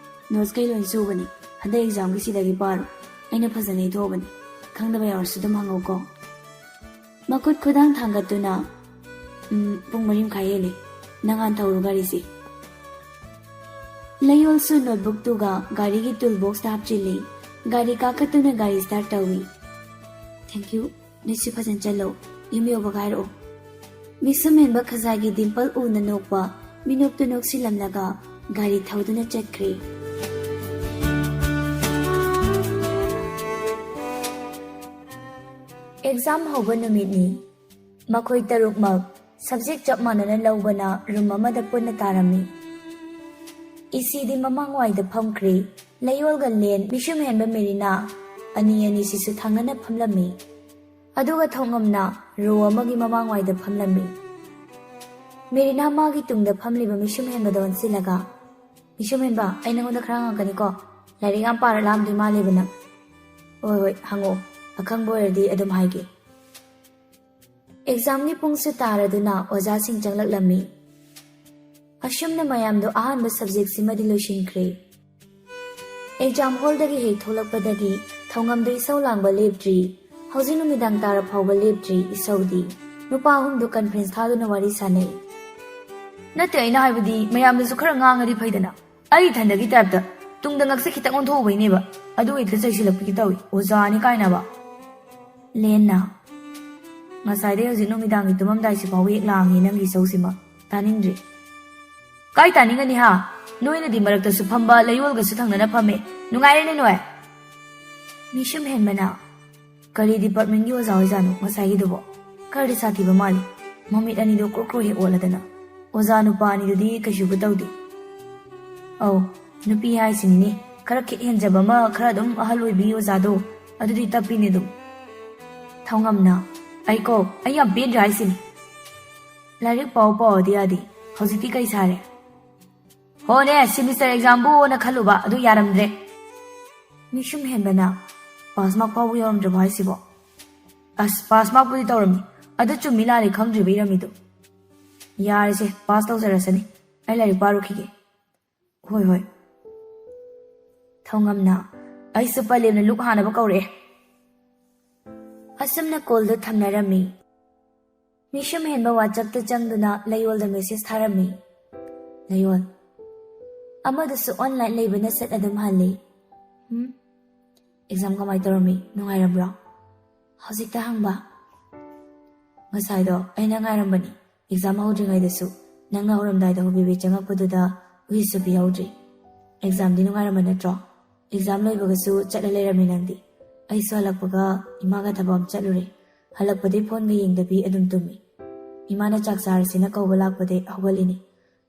"ꯅꯣꯠꯁ ꯀꯩ ꯂꯣꯏ ꯁꯨꯕꯅꯤ꯫ ꯍꯟꯗꯛ ꯑꯦꯛꯖꯥꯝꯒꯤ ꯁꯤꯗꯒꯤ ꯄꯥꯔꯣ꯫ ꯑꯩꯅ ꯐꯖꯅ ꯏꯊꯣꯛꯑꯕꯅꯤ꯫ ꯈꯪꯗꯕ ꯌꯥꯎꯔꯁꯨ ꯑꯗꯨꯝ ꯍꯪꯉꯧꯀꯣ꯫" ꯃꯈꯨꯠ ꯈꯨꯗꯥꯡ ꯊꯥꯡꯒꯠꯇꯨꯅ, "ꯎꯝ, ꯄꯨꯡ ꯃꯔꯤ ꯃꯈꯥꯏ ꯍꯦꯜꯂꯦ꯫ ꯅꯪ ꯍꯥꯟꯅ ꯊꯧꯔꯣ ꯒꯥꯔꯤꯁꯦ꯫" ꯂꯩꯌꯣꯜꯁꯨ ꯅꯣꯠꯕꯨꯛꯇꯨꯒ ꯒꯥꯔꯤꯒꯤ ꯇꯨꯜ ꯕꯣꯛꯁꯇ ꯍꯥꯞꯆꯤꯜꯂꯤ꯫ ꯒꯥꯔꯤ ꯀꯥꯈꯠꯇꯨꯅ ꯒꯥꯔꯤ ꯁ꯭ꯇꯥꯔꯠ ꯇꯧꯏ꯫ "Thank you꯫ ꯅꯣꯏꯁꯨ ꯐꯖꯅ ꯆꯠꯂꯣ꯫ ꯌꯨꯝ ꯌꯧꯕꯒ ꯍꯥꯏꯔꯛꯑꯣ꯫" ꯃꯤꯁꯝ ꯍꯦꯟꯕ ꯈꯖꯥꯏꯒꯤ ꯗꯤꯝꯄꯜ ꯎꯅ ꯅꯣꯛꯄ ꯃꯤꯅꯣꯛꯇꯨ ꯅꯣꯛꯁꯤꯜꯂꯝꯂꯒ ꯒꯥꯔꯤ ꯊꯧꯗꯨꯅ ꯆꯠꯈ꯭ꯔꯦ꯫ ꯑꯦꯛꯖꯥꯝ ꯍꯧꯕ ꯅꯨꯃꯤꯠꯅꯤ꯫ ꯃꯈꯣꯏ ꯇꯔꯨꯛꯃꯛ ꯁꯕꯖꯦꯛ ꯆꯞ ꯃꯥꯟꯅꯅ ꯂꯧꯕꯅ ꯔꯨꯝ ꯑꯃꯗ ꯄꯨꯟꯅ ꯇꯥꯔꯝꯃꯤ꯫ ꯏꯁꯤꯗꯤ ꯃꯃꯥꯡꯋꯥꯏꯗ ꯐꯝꯈ꯭ꯔꯦ꯫ ꯂꯩꯌꯣꯜꯒ ꯂꯦꯟ, ꯃꯤꯁꯨꯝ ꯍꯦꯟꯕ ꯃꯦꯔꯤꯅꯥ, ꯑꯅꯤ ꯑꯅꯤꯁꯤꯁꯨ ꯊꯪꯅꯅ ꯐꯝꯂꯝꯃꯤ꯫ ꯑꯗꯨꯒ ꯊꯧꯉꯝꯅ ꯔꯣ ꯑꯃꯒꯤ ꯃꯃꯥꯡꯋꯥꯏꯗ ꯐꯝꯂꯝꯃꯤ꯫ ꯃꯦꯔꯤꯅꯥ ꯃꯥꯒꯤ ꯇꯨꯡꯗ ꯐꯝꯂꯤꯕ ꯃꯤꯁꯨꯝ ꯍꯦꯟꯕꯗ ꯑꯣꯟꯁꯤꯜꯂꯒ, "ꯃꯤꯁꯨꯝ ꯍꯦꯟꯕ, ꯑꯩ ꯅꯉꯣꯟꯗ ꯈꯔ ꯍꯪꯉꯛꯀꯅꯤꯀꯣ꯫ ꯂꯥꯏꯔꯤꯛ ꯌꯥꯝ ꯄꯥꯔ ꯂꯥꯛꯑꯝꯗꯣꯏ ꯃꯥꯜꯂꯦꯕ ꯅꯪ꯫" "ꯍꯣꯏ, ꯍꯣꯏ, ꯍꯪꯉꯛꯑꯣ꯫ ꯑꯈꯪꯕ ꯑꯣꯏꯔꯗꯤ ꯑꯗꯨꯝ ꯍꯥꯏꯒꯦ꯫" ꯑꯦꯛꯖꯥꯝꯒꯤ ꯄꯨꯡꯁꯨ ꯇꯥꯔꯗꯨꯅ ꯑꯣꯖꯥꯁꯤꯡ ꯆꯪꯂꯛꯂꯝꯃꯤ꯫ ꯑꯁꯨꯝꯅ ꯃꯌꯥꯝꯗꯣ ꯑꯍꯥꯟꯕ ꯁꯕꯖꯦꯛꯁꯤꯃꯗꯤ ꯂꯣꯏꯁꯤꯟꯈ꯭ꯔꯦ꯫ ꯑꯦꯛꯖꯥꯝ ꯍꯣꯜꯗꯒꯤ ꯍꯦꯛ ꯊꯣꯛꯂꯛꯄꯗꯒꯤ ꯊꯧꯉꯝꯗꯨ ꯏꯁꯧ ꯂꯥꯡꯕ ꯂꯦꯞꯇ꯭ꯔꯤ꯫ ꯍꯧꯖꯤꯛ ꯅꯨꯃꯤꯗꯥꯡ ꯇꯥꯔ ꯐꯥꯎꯕ ꯂꯦꯞꯇ꯭ꯔꯤ ꯏꯁꯧꯗꯤ꯫ ꯅꯨꯄꯥ ꯑꯍꯨꯝꯗꯨ ꯀꯟꯐ꯭ꯔꯦꯟꯁ ꯊꯥꯗꯨꯅ ꯋꯥꯔꯤ ꯁꯥꯟꯅꯩ꯫ ꯅꯠꯇꯦ, ꯑꯩꯅ ꯍꯥꯏꯕꯗꯤ ꯃꯌꯥꯝꯗꯁꯨ ꯈꯔ ꯉꯥꯡꯉꯗꯤ ꯐꯩꯗꯅ꯫ ꯑꯩ ꯏꯊꯟꯗꯒꯤ ꯇꯥꯏꯞꯇ ꯇꯨꯡꯗ ꯉꯛꯁꯦ ꯈꯤꯇꯪ ꯑꯣꯟꯊꯣꯛꯎꯕꯩꯅꯦꯕ꯫ ꯑꯗꯨ ꯍꯦꯛꯇ ꯆꯩꯁꯤꯜꯂꯛꯄꯤꯒꯦ ꯇꯧꯏ, ꯑꯣꯖꯥꯅꯤ ꯀꯥꯏꯅꯕ꯫ ꯂꯦꯟꯅ, ꯉꯁꯥꯏꯗꯩ ꯍꯧꯖꯤꯛ ꯅꯨꯃꯤꯗꯥꯡꯒꯤ ꯇꯨꯝꯃꯝꯗꯥꯏꯁꯤ ꯐꯥꯎꯕ ꯍꯦꯛ ꯂꯥꯡꯉꯤ ꯅꯪꯒꯤ ꯏꯁꯧꯁꯤꯃ꯫ ꯇꯥꯅꯤꯡꯗ꯭ꯔꯤ꯫ ꯀꯥꯏ ꯇꯥꯅꯤꯡꯒꯅꯤ ꯍꯥ? ꯅꯣꯏꯅꯗꯤ ꯃꯔꯛꯇꯁꯨ ꯐꯝꯕ, ꯂꯩꯌꯣꯜꯒꯁꯨ ꯊꯪꯅꯅ ꯐꯝꯃꯦ꯫ ꯅꯨꯡꯉꯥꯏꯔꯦꯅꯦ ꯅꯣꯏ꯫ ꯃꯤꯁꯨꯝ ꯍꯦꯟꯕꯅ, ꯀꯔꯤ ꯗꯤꯄꯥꯔꯠꯃꯦꯟꯒꯤ ꯑꯣꯖꯥ ꯑꯣꯏꯖꯥꯠꯅꯣ ꯉꯁꯥꯏꯒꯤꯗꯨꯕꯣ? ꯈꯔꯗꯤ ꯁꯥꯊꯤꯕ ꯃꯥꯜꯂꯤ꯫ ꯃꯃꯤꯠ ꯑꯅꯤꯗꯣ ꯀ꯭ꯔꯣ ꯀ꯭ꯔꯣ ꯍꯦꯛ ꯑꯣꯠꯂꯗꯅ꯫ ꯑꯣꯖꯥ ꯅꯨꯄꯥ ꯑꯅꯤꯗꯨꯗꯤ ꯀꯩꯁꯨꯕꯨ ꯇꯧꯗꯦ꯫ ꯑꯧ, ꯅꯨꯄꯤ ꯍꯥꯏꯁꯤꯅꯤꯅꯦ, ꯈꯔ ꯈꯤꯠ ꯍꯦꯟꯖꯕ ꯑꯃ, ꯈꯔ ꯑꯗꯨꯝ ꯑꯍꯜ ꯑꯣꯏꯕꯤ ꯑꯣꯖꯥꯗꯣ, ꯑꯗꯨꯗꯤ ꯇꯞꯄꯤꯅꯦ ꯑꯗꯨꯝ꯫ ꯊꯧꯉꯝꯅ, ꯑꯩꯀꯣ, ꯑꯩ ꯌꯥꯝ ꯄꯦꯟꯗ꯭ꯔꯦ ꯍꯥꯏꯁꯤꯅꯤ꯫ ꯂꯥꯏꯔꯤꯛ ꯄꯥꯎ ꯄꯥꯎꯗꯤ ꯌꯥꯗꯦ, ꯍꯧꯖꯤꯛꯇꯤ ꯀꯩ ꯁꯥꯔꯦ? ꯍꯣꯅꯦ, ꯁꯤꯃꯤꯁꯇꯔ ꯑꯦꯛꯖꯥꯝꯕꯨꯅ ꯈꯜꯂꯨꯕ, ꯑꯗꯨ ꯌꯥꯔꯝꯗ꯭ꯔꯦ꯫ ꯃꯤꯁꯨꯝ ꯍꯦꯟꯕꯅ, ꯄꯥꯁ ꯃꯥꯔꯛ ꯐꯥꯎꯕ ꯌꯧꯔꯝꯗ꯭ꯔꯕꯣ ꯍꯥꯏꯁꯤꯕꯣ? ꯑꯁ, ꯄꯥꯁ ꯃꯥꯔꯛꯄꯨꯗꯤ ꯇꯧꯔꯝꯃꯤ, ꯑꯗꯨ ꯆꯨꯝꯃꯤ ꯂꯥꯜꯂꯤ ꯈꯪꯗ꯭ꯔꯤꯕ ꯏꯔꯝꯃꯤꯗꯣ꯫ ꯌꯥꯔꯦꯁꯦ, ꯄꯥꯁ ꯇꯧꯖꯔꯁꯅꯤ, ꯑꯩ ꯂꯥꯏꯔꯤꯛ ꯄꯥꯔꯨꯈꯤꯒꯦ꯫ ꯍꯣꯏ, ꯍꯣꯏ꯫ ꯊꯧꯉꯝꯅ, ꯑꯩꯁꯨ ꯄꯂꯦꯝꯅ ꯂꯨꯛ ꯍꯥꯟꯅꯕ ꯀꯧꯔꯛꯑꯦ꯫ ꯑꯁꯨꯝꯅ ꯀꯣꯜꯗꯨ ꯊꯝꯅꯔꯝꯃꯤ꯫ ꯃꯤꯁꯨꯝ ꯍꯦꯟꯕ ꯋꯥꯆꯞꯇ ꯆꯪꯗꯨꯅ ꯂꯩꯌꯣꯜꯗ ꯃꯦꯁꯦꯖ ꯊꯥꯔꯝꯃꯤ꯫ ꯂꯩꯌꯣꯜ, ꯑꯃꯗꯨꯁꯨ ꯑꯣꯟꯂꯥꯏꯟ ꯂꯩꯕꯅ ꯁꯠ ꯑꯗꯨꯝ ꯍꯜꯂꯤ꯫ ꯍꯨꯝ? ꯑꯦꯛꯖꯥꯝ ꯀꯃꯥꯏ ꯇꯧꯔꯝꯃꯤ? ꯅꯨꯡꯉꯥꯏꯔꯝꯕ꯭ꯔꯣ? ꯍꯧꯖꯤꯛꯇ ꯍꯪꯕ? ꯉꯁꯥꯏꯗꯣ ꯑꯩꯅ ꯉꯥꯏꯔꯝꯕꯅꯤ, ꯑꯦꯛꯖꯥꯝ ꯍꯧꯗ꯭ꯔꯤꯉꯩꯗꯁꯨ꯫ ꯅꯪꯅ ꯍꯧꯔꯝꯗꯥꯏꯗ ꯍꯣꯕꯦ ꯍꯣꯕꯦ ꯆꯪꯉꯛꯄꯗꯨꯗ ꯎꯍꯤꯁꯨ ꯄꯤꯍꯧꯗ꯭ꯔꯤ꯫ ꯑꯦꯛꯖꯥꯝꯗꯤ ꯅꯨꯡꯉꯥꯏꯔꯝꯕ ꯅꯠꯇ꯭ꯔꯣ? ꯑꯦꯛꯖꯥꯝ ꯂꯣꯏꯕꯒꯁꯨ ꯆꯠꯂ ꯂꯩꯔꯝꯃꯤ ꯅꯪꯗꯤ꯫ ꯑꯩꯁꯨ ꯍꯜꯂꯛꯄꯒ ꯏꯃꯥꯒ ꯊꯕꯛ ꯑꯃ ꯆꯠꯂꯨꯔꯦ꯫ ꯍꯜꯂꯛꯄꯗꯩ ꯐꯣꯟꯒ ꯌꯦꯡꯗꯕꯤ ꯑꯗꯨꯝ ꯇꯨꯝꯃꯤ꯫ ꯏꯃꯥꯅ ꯆꯥꯛ ꯆꯥꯔꯁꯤꯅ ꯀꯧꯕ ꯂꯥꯛꯄꯗꯩ ꯍꯧꯒꯠꯂꯤꯅꯤ꯫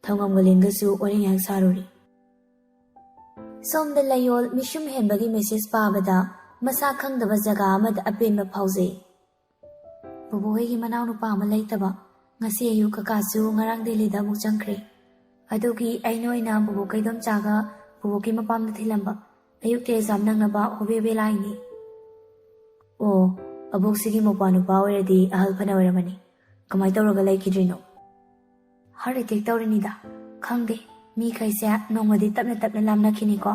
ꯊꯧꯉꯝꯒ ꯂꯦꯟꯒꯁꯨ ꯋꯥꯔꯤ ꯉꯥꯏꯍꯥꯛ ꯁꯥꯔꯨꯔꯦ꯫ ꯁꯣꯝꯗ ꯂꯩꯌꯣꯜ ꯃꯤꯁꯨꯝ ꯍꯦꯟꯕꯒꯤ ꯃꯦꯁꯦꯖ ꯄꯥꯕꯗ ꯃꯁꯥ ꯈꯪꯗꯕ ꯖꯒꯥ ꯑꯃꯗ ꯑꯄꯦꯟꯕ ꯐꯥꯎꯖꯩ꯫ ꯕꯣꯕꯣ ꯍꯣꯏꯒꯤ ꯃꯅꯥꯎꯅꯨꯄꯥ ꯑꯃ ꯂꯩꯇꯕ꯫ ꯉꯁꯤ ꯑꯌꯨꯛ ꯀꯀꯥꯁꯨ ꯉꯔꯥꯡ ꯗꯦꯜꯂꯤꯗ ꯑꯃꯨꯛ ꯆꯪꯈ꯭ꯔꯦ꯫ ꯑꯗꯨꯒꯤ ꯑꯩꯅ ꯑꯣꯏꯅ ꯕꯣꯕꯣꯛ ꯀꯩꯗꯣꯝꯆꯥꯒ ꯕꯣꯕꯣꯛꯀꯤ ꯃꯄꯥꯝꯗ ꯊꯤꯜꯂꯝꯕ꯫ ꯑꯌꯨꯛꯇ ꯑꯦꯛꯖꯥꯝ ꯅꯪꯅꯕ ꯍꯣꯕꯦ ꯍꯣꯕꯦ ꯂꯥꯛꯏꯅꯤ꯫ ꯑꯣ, ꯑꯕꯣꯛꯁꯤꯒꯤ ꯃꯧꯄ꯭ꯋꯥ ꯅꯨꯄꯥ ꯑꯣꯏꯔꯗꯤ ꯑꯍꯜ ꯐꯅ ꯑꯣꯏꯔꯝꯃꯅꯤ꯫ ꯀꯃꯥꯏ ꯇꯧꯔꯒ ꯂꯩꯈꯤꯗ꯭ꯔꯤꯅꯣ? Heart attack ꯇꯧꯔꯤꯅꯤꯗ꯫ ꯈꯪꯗꯦ, ꯃꯤꯈꯩꯁꯦ ꯅꯣꯡꯃꯗꯤ ꯇꯞꯅ ꯇꯞꯅ ꯂꯥꯞꯅꯈꯤꯅꯤꯀꯣ꯫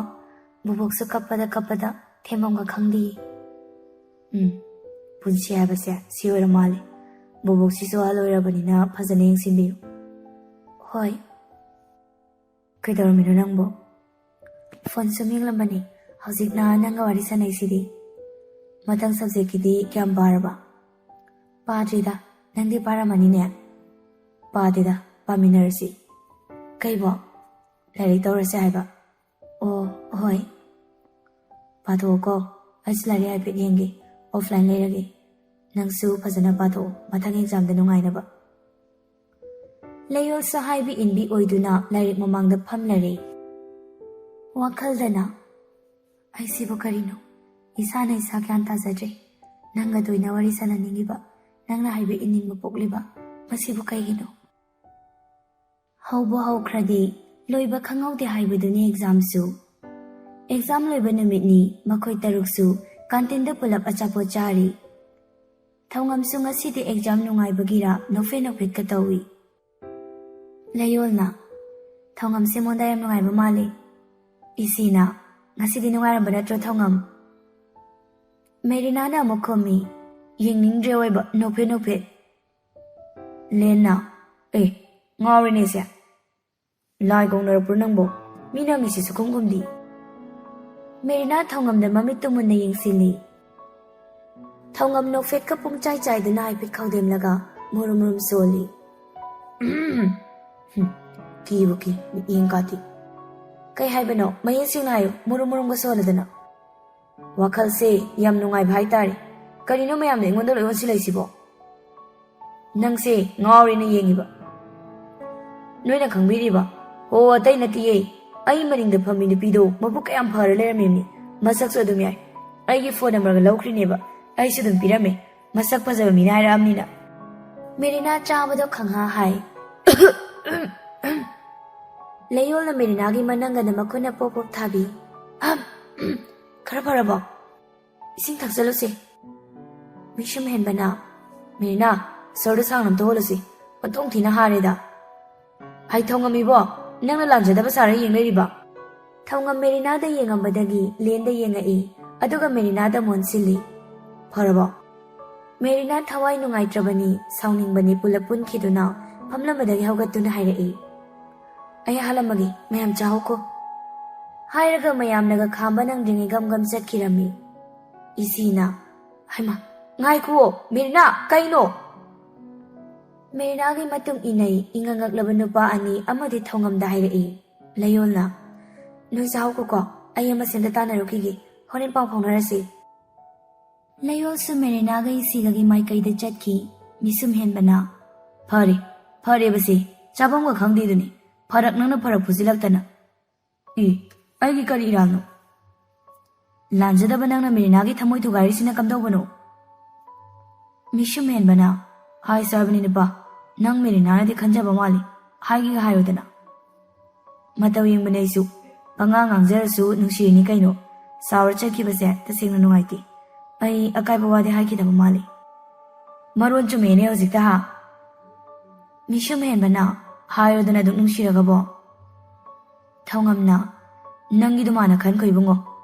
ꯕꯣꯕꯣꯛꯁꯨ ꯀꯞꯄꯗ ꯀꯞꯄꯗ ꯊꯦꯝꯐꯝꯒ ꯈꯪꯗꯦꯌꯦ꯫ ꯎꯝ, ꯄꯨꯟꯁꯤ ꯍꯥꯏꯕꯁꯦ ꯁꯤ ꯑꯣꯏꯔ ꯃꯥꯜꯂꯦ꯫ ꯕꯣꯕꯣꯛꯁꯤꯁꯨ ꯑꯍꯜ ꯑꯣꯏꯔꯕꯅꯤꯅ ꯐꯖꯅ ꯌꯦꯡꯁꯤꯟꯕꯤꯌꯨ꯫ ꯍꯣꯏ꯫ ꯀꯩꯗꯧꯔꯝꯃꯤꯅꯣ ꯅꯪꯕꯣ? ꯐꯣꯟ ꯁꯨꯝ ꯌꯦꯡꯂꯝꯕꯅꯤ꯫ ꯍꯧꯖꯤꯛꯅ ꯅꯪꯒ ꯋꯥꯔꯤ ꯁꯥꯟꯅꯩꯁꯤꯗꯤ꯫ ꯃꯊꯪ ꯁꯕꯖꯦꯛꯀꯤꯗꯤ ꯀꯌꯥꯝ ꯄꯥꯔꯕ? ꯄꯥꯗ꯭ꯔꯤꯗ꯫ ꯅꯪꯗꯤ ꯄꯥꯔꯝꯃꯅꯤꯅꯦ꯫ ꯄꯥꯗꯦꯗ, ꯄꯥꯃꯤꯟꯅꯔꯁꯤ꯫ ꯀꯩꯕꯣ? ꯂꯥꯏꯔꯤꯛ ꯇꯧꯔꯁꯦ ꯍꯥꯏꯕ? ꯑꯣ, ꯍꯣꯏ꯫ ꯄꯥꯊꯣꯛꯑꯣꯀꯣ꯫ ꯑꯩꯁꯨ ꯂꯥꯏꯔꯤꯛ ꯍꯥꯏꯐꯦꯠ ꯌꯦꯡꯒꯦ꯫ ꯑꯣꯐꯂꯥꯏꯟ ꯂꯩꯔꯒꯦ꯫ ꯅꯪꯁꯨ ꯐꯖꯅ ꯄꯥꯊꯣꯛꯑꯣ, ꯃꯊꯪ ꯑꯦꯛꯖꯥꯝꯗ ꯅꯨꯡꯉꯥꯏꯅꯕ꯫ ꯂꯩꯌꯣꯜꯁꯨ ꯍꯥꯏꯕ ꯏꯟꯕꯤ ꯑꯣꯏꯗꯨꯅ ꯂꯥꯏꯔꯤꯛ ꯃꯃꯥꯡꯗ ꯐꯝꯂꯔꯦ꯫ ꯋꯥꯈꯜꯗꯅ, "ꯑꯩꯁꯤꯕꯨ ꯀꯔꯤꯅꯣ? ꯏꯁꯥꯅ ꯏꯁꯥ ꯒ꯭ꯌꯥꯟ ꯇꯥꯖꯗ꯭ꯔꯦ꯫ ꯅꯪꯒ ꯇꯣꯏꯅ ꯋꯥꯔꯤ ꯁꯥꯟꯅꯅꯤꯡꯉꯤꯕ, ꯅꯪꯅ ꯍꯥꯏꯕ ꯏꯟꯅꯤꯡꯕ ꯄꯣꯛꯂꯤꯕ, ꯃꯁꯤꯕꯨ ꯀꯩꯒꯤꯅꯣ?" ꯍꯧꯕ ꯍꯧꯈ꯭ꯔꯗꯤ ꯂꯣꯏꯕ ꯈꯪꯍꯧꯗꯦ ꯍꯥꯏꯕꯗꯨꯅꯤ ꯑꯦꯛꯖꯥꯝꯁꯨ꯫ ꯑꯦꯛꯖꯥꯝ ꯂꯣꯏꯕ ꯅꯨꯃꯤꯠꯅꯤ, ꯃꯈꯣꯏ ꯇꯔꯨꯛꯁꯨ ꯀꯥꯟꯇꯤꯟꯗ ꯄꯨꯂꯞ ꯑꯆꯥꯄꯣꯠ ꯆꯥꯔꯤ꯫ ꯊꯧꯉꯝꯁꯨ ꯉꯁꯤꯗꯤ ꯑꯦꯛꯖꯥꯝ ꯅꯨꯡꯉꯥꯏꯕꯒꯤꯔ ꯅꯣꯛꯐꯦꯠ ꯅꯣꯛꯐꯦꯠꯀ ꯇꯧꯏ꯫ ꯂꯩꯌꯣꯜꯅ, "ꯊꯧꯉꯝꯁꯦ ꯃꯣꯟꯗꯥ ꯌꯥꯝ ꯅꯨꯡꯉꯥꯏꯕ ꯃꯥꯜꯂꯤ꯫" ꯏꯁꯤꯅ, "ꯉꯁꯤꯗꯤ ꯅꯨꯡꯉꯥꯏꯔꯝꯕ ꯅꯠꯇ꯭ꯔꯣ ꯊꯧꯉꯝ?" ꯃꯦꯔꯤꯅꯥꯅ ꯑꯃꯨꯛ ꯈꯨꯝꯃꯤ, ꯌꯦꯡꯅꯤꯡꯗ꯭ꯔꯦ ꯑꯣꯏꯕ, ꯅꯣꯛꯐꯦꯠ ꯅꯣꯛꯐꯦꯠ꯫ ꯂꯦꯟꯅ, "ꯑꯦ, ꯉꯥꯎꯔꯦꯅꯦ ꯁꯦ꯫ ꯂꯥꯏ ꯀꯧꯅꯔꯛꯄ꯭ꯔꯣ ꯅꯪꯕꯣ? ꯃꯤꯅ ꯍꯪꯉꯤꯁꯤ ꯁꯨꯈꯨꯝ ꯈꯨꯝꯗꯤ꯫" ꯃꯦꯔꯤꯅꯥ ꯊꯧꯉꯝꯗ ꯃꯃꯤꯠꯇꯨ ꯃꯨꯟꯅ ꯌꯦꯡꯁꯤꯜꯂꯤ꯫ ꯊꯧꯉꯝ ꯅꯣꯛꯐꯦꯠꯀ ꯄꯨꯡꯆꯥꯏ ꯆꯥꯏꯗꯨꯅ ꯍꯥꯏꯐꯦꯠ ꯈꯧꯗꯦꯝꯂꯒ ꯃꯨꯔꯨꯝ ꯃꯨꯔꯨꯝ ꯁꯣꯜꯂꯤ꯫ "ꯎꯝ, ꯍꯨꯝ, ꯀꯤꯕꯨ ꯀꯤ, ꯃꯤꯠꯌꯦꯡ ꯀꯥꯇꯤ꯫ ꯀꯩ ꯍꯥꯏꯕꯅꯣ? ꯃꯌꯦꯛ ꯁꯦꯡꯅ ꯍꯥꯏꯌꯨ, ꯃꯨꯔꯨꯝ ꯃꯨꯔꯨꯝꯒ ꯁꯣꯜꯂꯗꯅ꯫" "ꯋꯥꯈꯜꯁꯦ ꯌꯥꯝ ꯅꯨꯡꯉꯥꯏꯕ ꯍꯥꯏꯇꯥꯔꯦ꯫ ꯀꯔꯤꯅꯣ ꯃꯌꯥꯝꯅ ꯑꯩꯉꯣꯟꯗ ꯂꯣꯏ ꯑꯣꯟꯁꯤꯜꯂꯛꯏꯁꯤꯕꯣ? ꯅꯪꯁꯦ ꯉꯥꯎꯔꯦꯅ ꯌꯦꯡꯉꯤꯕ꯫ ꯅꯣꯏꯅ ꯈꯪꯕꯤꯔꯤꯕ? ꯍꯣ, ꯑꯇꯩ ꯅꯠꯇꯤꯌꯦ꯫ ꯑꯩ ꯃꯅꯤꯡꯗ ꯐꯝꯃꯤ ꯅꯨꯄꯤꯗꯣ ꯃꯕꯨꯛ ꯀꯌꯥꯝ ꯐꯔ ꯂꯩꯔꯝꯃꯤꯕꯅꯤ꯫ ꯃꯁꯛꯁꯨ ꯑꯗꯨꯝ ꯌꯥꯏ꯫ ꯑꯩꯒꯤ ꯐꯣꯟ ꯅꯝꯕꯔꯒ ꯂꯧꯈ꯭ꯔꯤꯅꯦꯕ꯫ ꯑꯩꯁꯨ ꯑꯗꯨꯝ ꯄꯤꯔꯝꯃꯦ꯫ ꯃꯁꯛ ꯐꯖꯕ ꯃꯤꯅ ꯍꯥꯏꯔꯛꯑꯕꯅꯤꯅ꯫" ꯃꯦꯔꯤꯅꯥ ꯆꯥꯕꯗꯣ ꯈꯪꯍꯥ ꯍꯥꯏ꯫ ꯂꯩꯌꯣꯜꯅ ꯃꯦꯔꯤꯅꯥꯒꯤ ꯃꯅꯪꯒꯟꯗ ꯃꯈꯨꯠꯅ ꯄꯣꯞ ꯄꯣꯞ ꯊꯥꯕꯤ꯫ "ꯑꯍꯝ, ꯈꯔ ꯐꯔꯕꯣ? ꯏꯁꯤꯡ ꯊꯛꯆꯜꯂꯨꯁꯦ꯫" ꯃꯤꯁꯨꯝ ꯍꯦꯟꯕꯅ, "ꯃꯦꯔꯤꯅꯥ, ꯁꯣꯔꯗꯣ ꯁꯥꯡꯅ ꯑꯝꯇ ꯍꯣꯜꯂꯨꯁꯤ꯫ ꯑꯣꯟꯊꯣꯛ ꯊꯤꯅ ꯍꯥꯔꯦꯗ꯫" "ꯍꯥꯏ ꯊꯧꯉꯝ ꯏꯕꯣ, ꯅꯪꯅ ꯂꯥꯟꯖꯗꯕ ꯁꯥꯔ ꯌꯦꯡ ꯂꯩꯔꯤꯕ?" ꯊꯧꯉꯝ ꯃꯦꯔꯤꯅꯥꯗ ꯌꯦꯡꯉꯝꯕꯗꯒꯤ ꯂꯦꯟꯗ ꯌꯦꯡꯉꯛꯏ, ꯑꯗꯨꯒ ꯃꯦꯔꯤꯅꯥꯗ ꯑꯃꯨꯛ ꯑꯣꯟꯁꯤꯜꯂꯤ꯫ "ꯐꯔꯕꯣ?" ꯃꯦꯔꯤꯅꯥ ꯊꯋꯥꯏ ꯅꯨꯡꯉꯥꯏꯇ꯭ꯔꯕꯅꯤ, ꯁꯥꯎꯅꯤꯡꯕꯅꯤ ꯄꯨꯂꯞ ꯄꯨꯟꯈꯤꯗꯨꯅ ꯐꯝꯂꯝꯕꯗꯒꯤ ꯍꯧꯒꯠꯇꯨꯅ ꯍꯥꯏꯔꯛꯏ, "ꯑꯩ ꯍꯥꯜꯂꯝꯃꯒꯦ, ꯃꯌꯥꯝ ꯆꯥꯍꯧꯀꯣ" ꯍꯥꯏꯔꯒ ꯃꯌꯥꯝꯅꯒ ꯈꯥꯝꯕ ꯅꯪꯗ꯭ꯔꯤꯉꯩ ꯒꯝ ꯒꯝ ꯆꯠꯈꯤꯔꯝꯃꯤ꯫ ꯏꯁꯤꯅ, "ꯍꯩꯃꯥ, ꯉꯥꯏꯈꯨꯑꯣ, ꯃꯤꯔꯤꯅꯥ, ꯀꯩꯅꯣ?" ꯃꯤꯔꯤꯅꯥꯒꯤ ꯃꯇꯨꯡ ꯏꯟꯅꯩ ꯏꯉꯛ ꯉꯛꯂꯕ ꯅꯨꯄꯥ ꯑꯅꯤ ꯑꯃꯗꯤ ꯊꯧꯉꯝꯗ ꯍꯥꯏꯔꯛꯏ꯫ ꯂꯌꯣꯜꯅ, "ꯅꯣꯏ ꯆꯥꯍꯧꯈꯣꯀꯣ, ꯑꯩ ꯑꯃ ꯁꯦꯝꯗ ꯇꯥꯟꯅꯔꯨꯈꯤꯒꯦ, ꯍꯣꯔꯦꯟ ꯄꯥꯎ ꯐꯥꯎꯅꯔꯁꯤ"꯫ ꯂꯌꯣꯜꯁꯨ ꯃꯦꯔꯤꯅꯥꯒ ꯏꯁꯤꯒꯒꯤ ꯃꯥꯏꯀꯩꯗ ꯆꯠꯈꯤ꯫ ꯃꯤꯁꯨꯝ ꯍꯦꯟꯕꯅ, "ꯐꯔꯦ, ꯐꯔꯦꯕꯁꯦ, ꯆꯥꯐꯝꯒ ꯈꯪꯗꯦꯗꯨꯅꯤ, ꯐꯔꯛ ꯅꯪꯅ ꯐꯔꯛ ꯐꯨꯖꯤꯜꯂꯛꯇꯅ꯫ ꯏ, ꯑꯩꯒꯤ ꯀꯔꯤ ꯏꯔꯥꯜꯅꯣ? ꯂꯥꯟꯖꯗꯕ ꯅꯪꯅ ꯃꯦꯔꯤꯅꯥꯒꯤ ꯊꯃꯣꯏ ꯊꯨꯒꯥꯏꯔꯤꯁꯤꯅ ꯀꯝꯗꯧꯕꯅꯣ?" ꯃꯤꯁꯨꯝ ꯍꯦꯟꯕꯅ, "ꯍꯥꯏꯁꯨ ꯍꯥꯏꯕꯅꯤ ꯅꯨꯄꯥ, ꯅꯪ ꯃꯦꯔꯤꯅꯥꯅꯗꯤ ꯈꯟꯖꯕ ꯃꯥꯜꯂꯤ, ꯍꯥꯏꯒꯦꯒ ꯍꯥꯏꯌꯨꯗꯅ"꯫ "ꯃꯇꯧ ꯌꯦꯡꯕꯅꯦ ꯑꯩꯁꯨ, ꯄꯉꯥꯡ ꯉꯥꯡꯖꯔꯁꯨ ꯅꯨꯡꯁꯤꯔꯤꯅꯤ ꯀꯩꯅꯣ꯫ ꯆꯥꯎꯔ ꯆꯠꯈꯤꯕꯁꯦ ꯇꯁꯦꯡꯅ ꯅꯨꯡꯉꯥꯏꯇꯦ꯫ ꯑꯩ ꯑꯀꯥꯏꯕ ꯋꯥꯗꯤ ꯍꯥꯏꯈꯤꯗꯕ ꯃꯥꯜꯂꯤ꯫ ꯃꯔꯣꯟ ꯆꯨꯝꯃꯦꯅꯦ ꯍꯧꯖꯤꯛꯇ ꯍꯥ"꯫ ꯃꯤꯁꯨꯝ ꯍꯦꯟꯕꯅ, "ꯍꯥꯏꯔꯣꯗꯅ ꯑꯗꯨꯛ ꯅꯨꯡꯁꯤꯔꯒꯕꯣ"꯫ ꯊꯧꯉꯝꯅ, "ꯅꯪꯒꯤꯗꯨ ꯃꯥꯅ ꯈꯟꯈꯣ ꯏꯕꯨꯡꯉꯣ,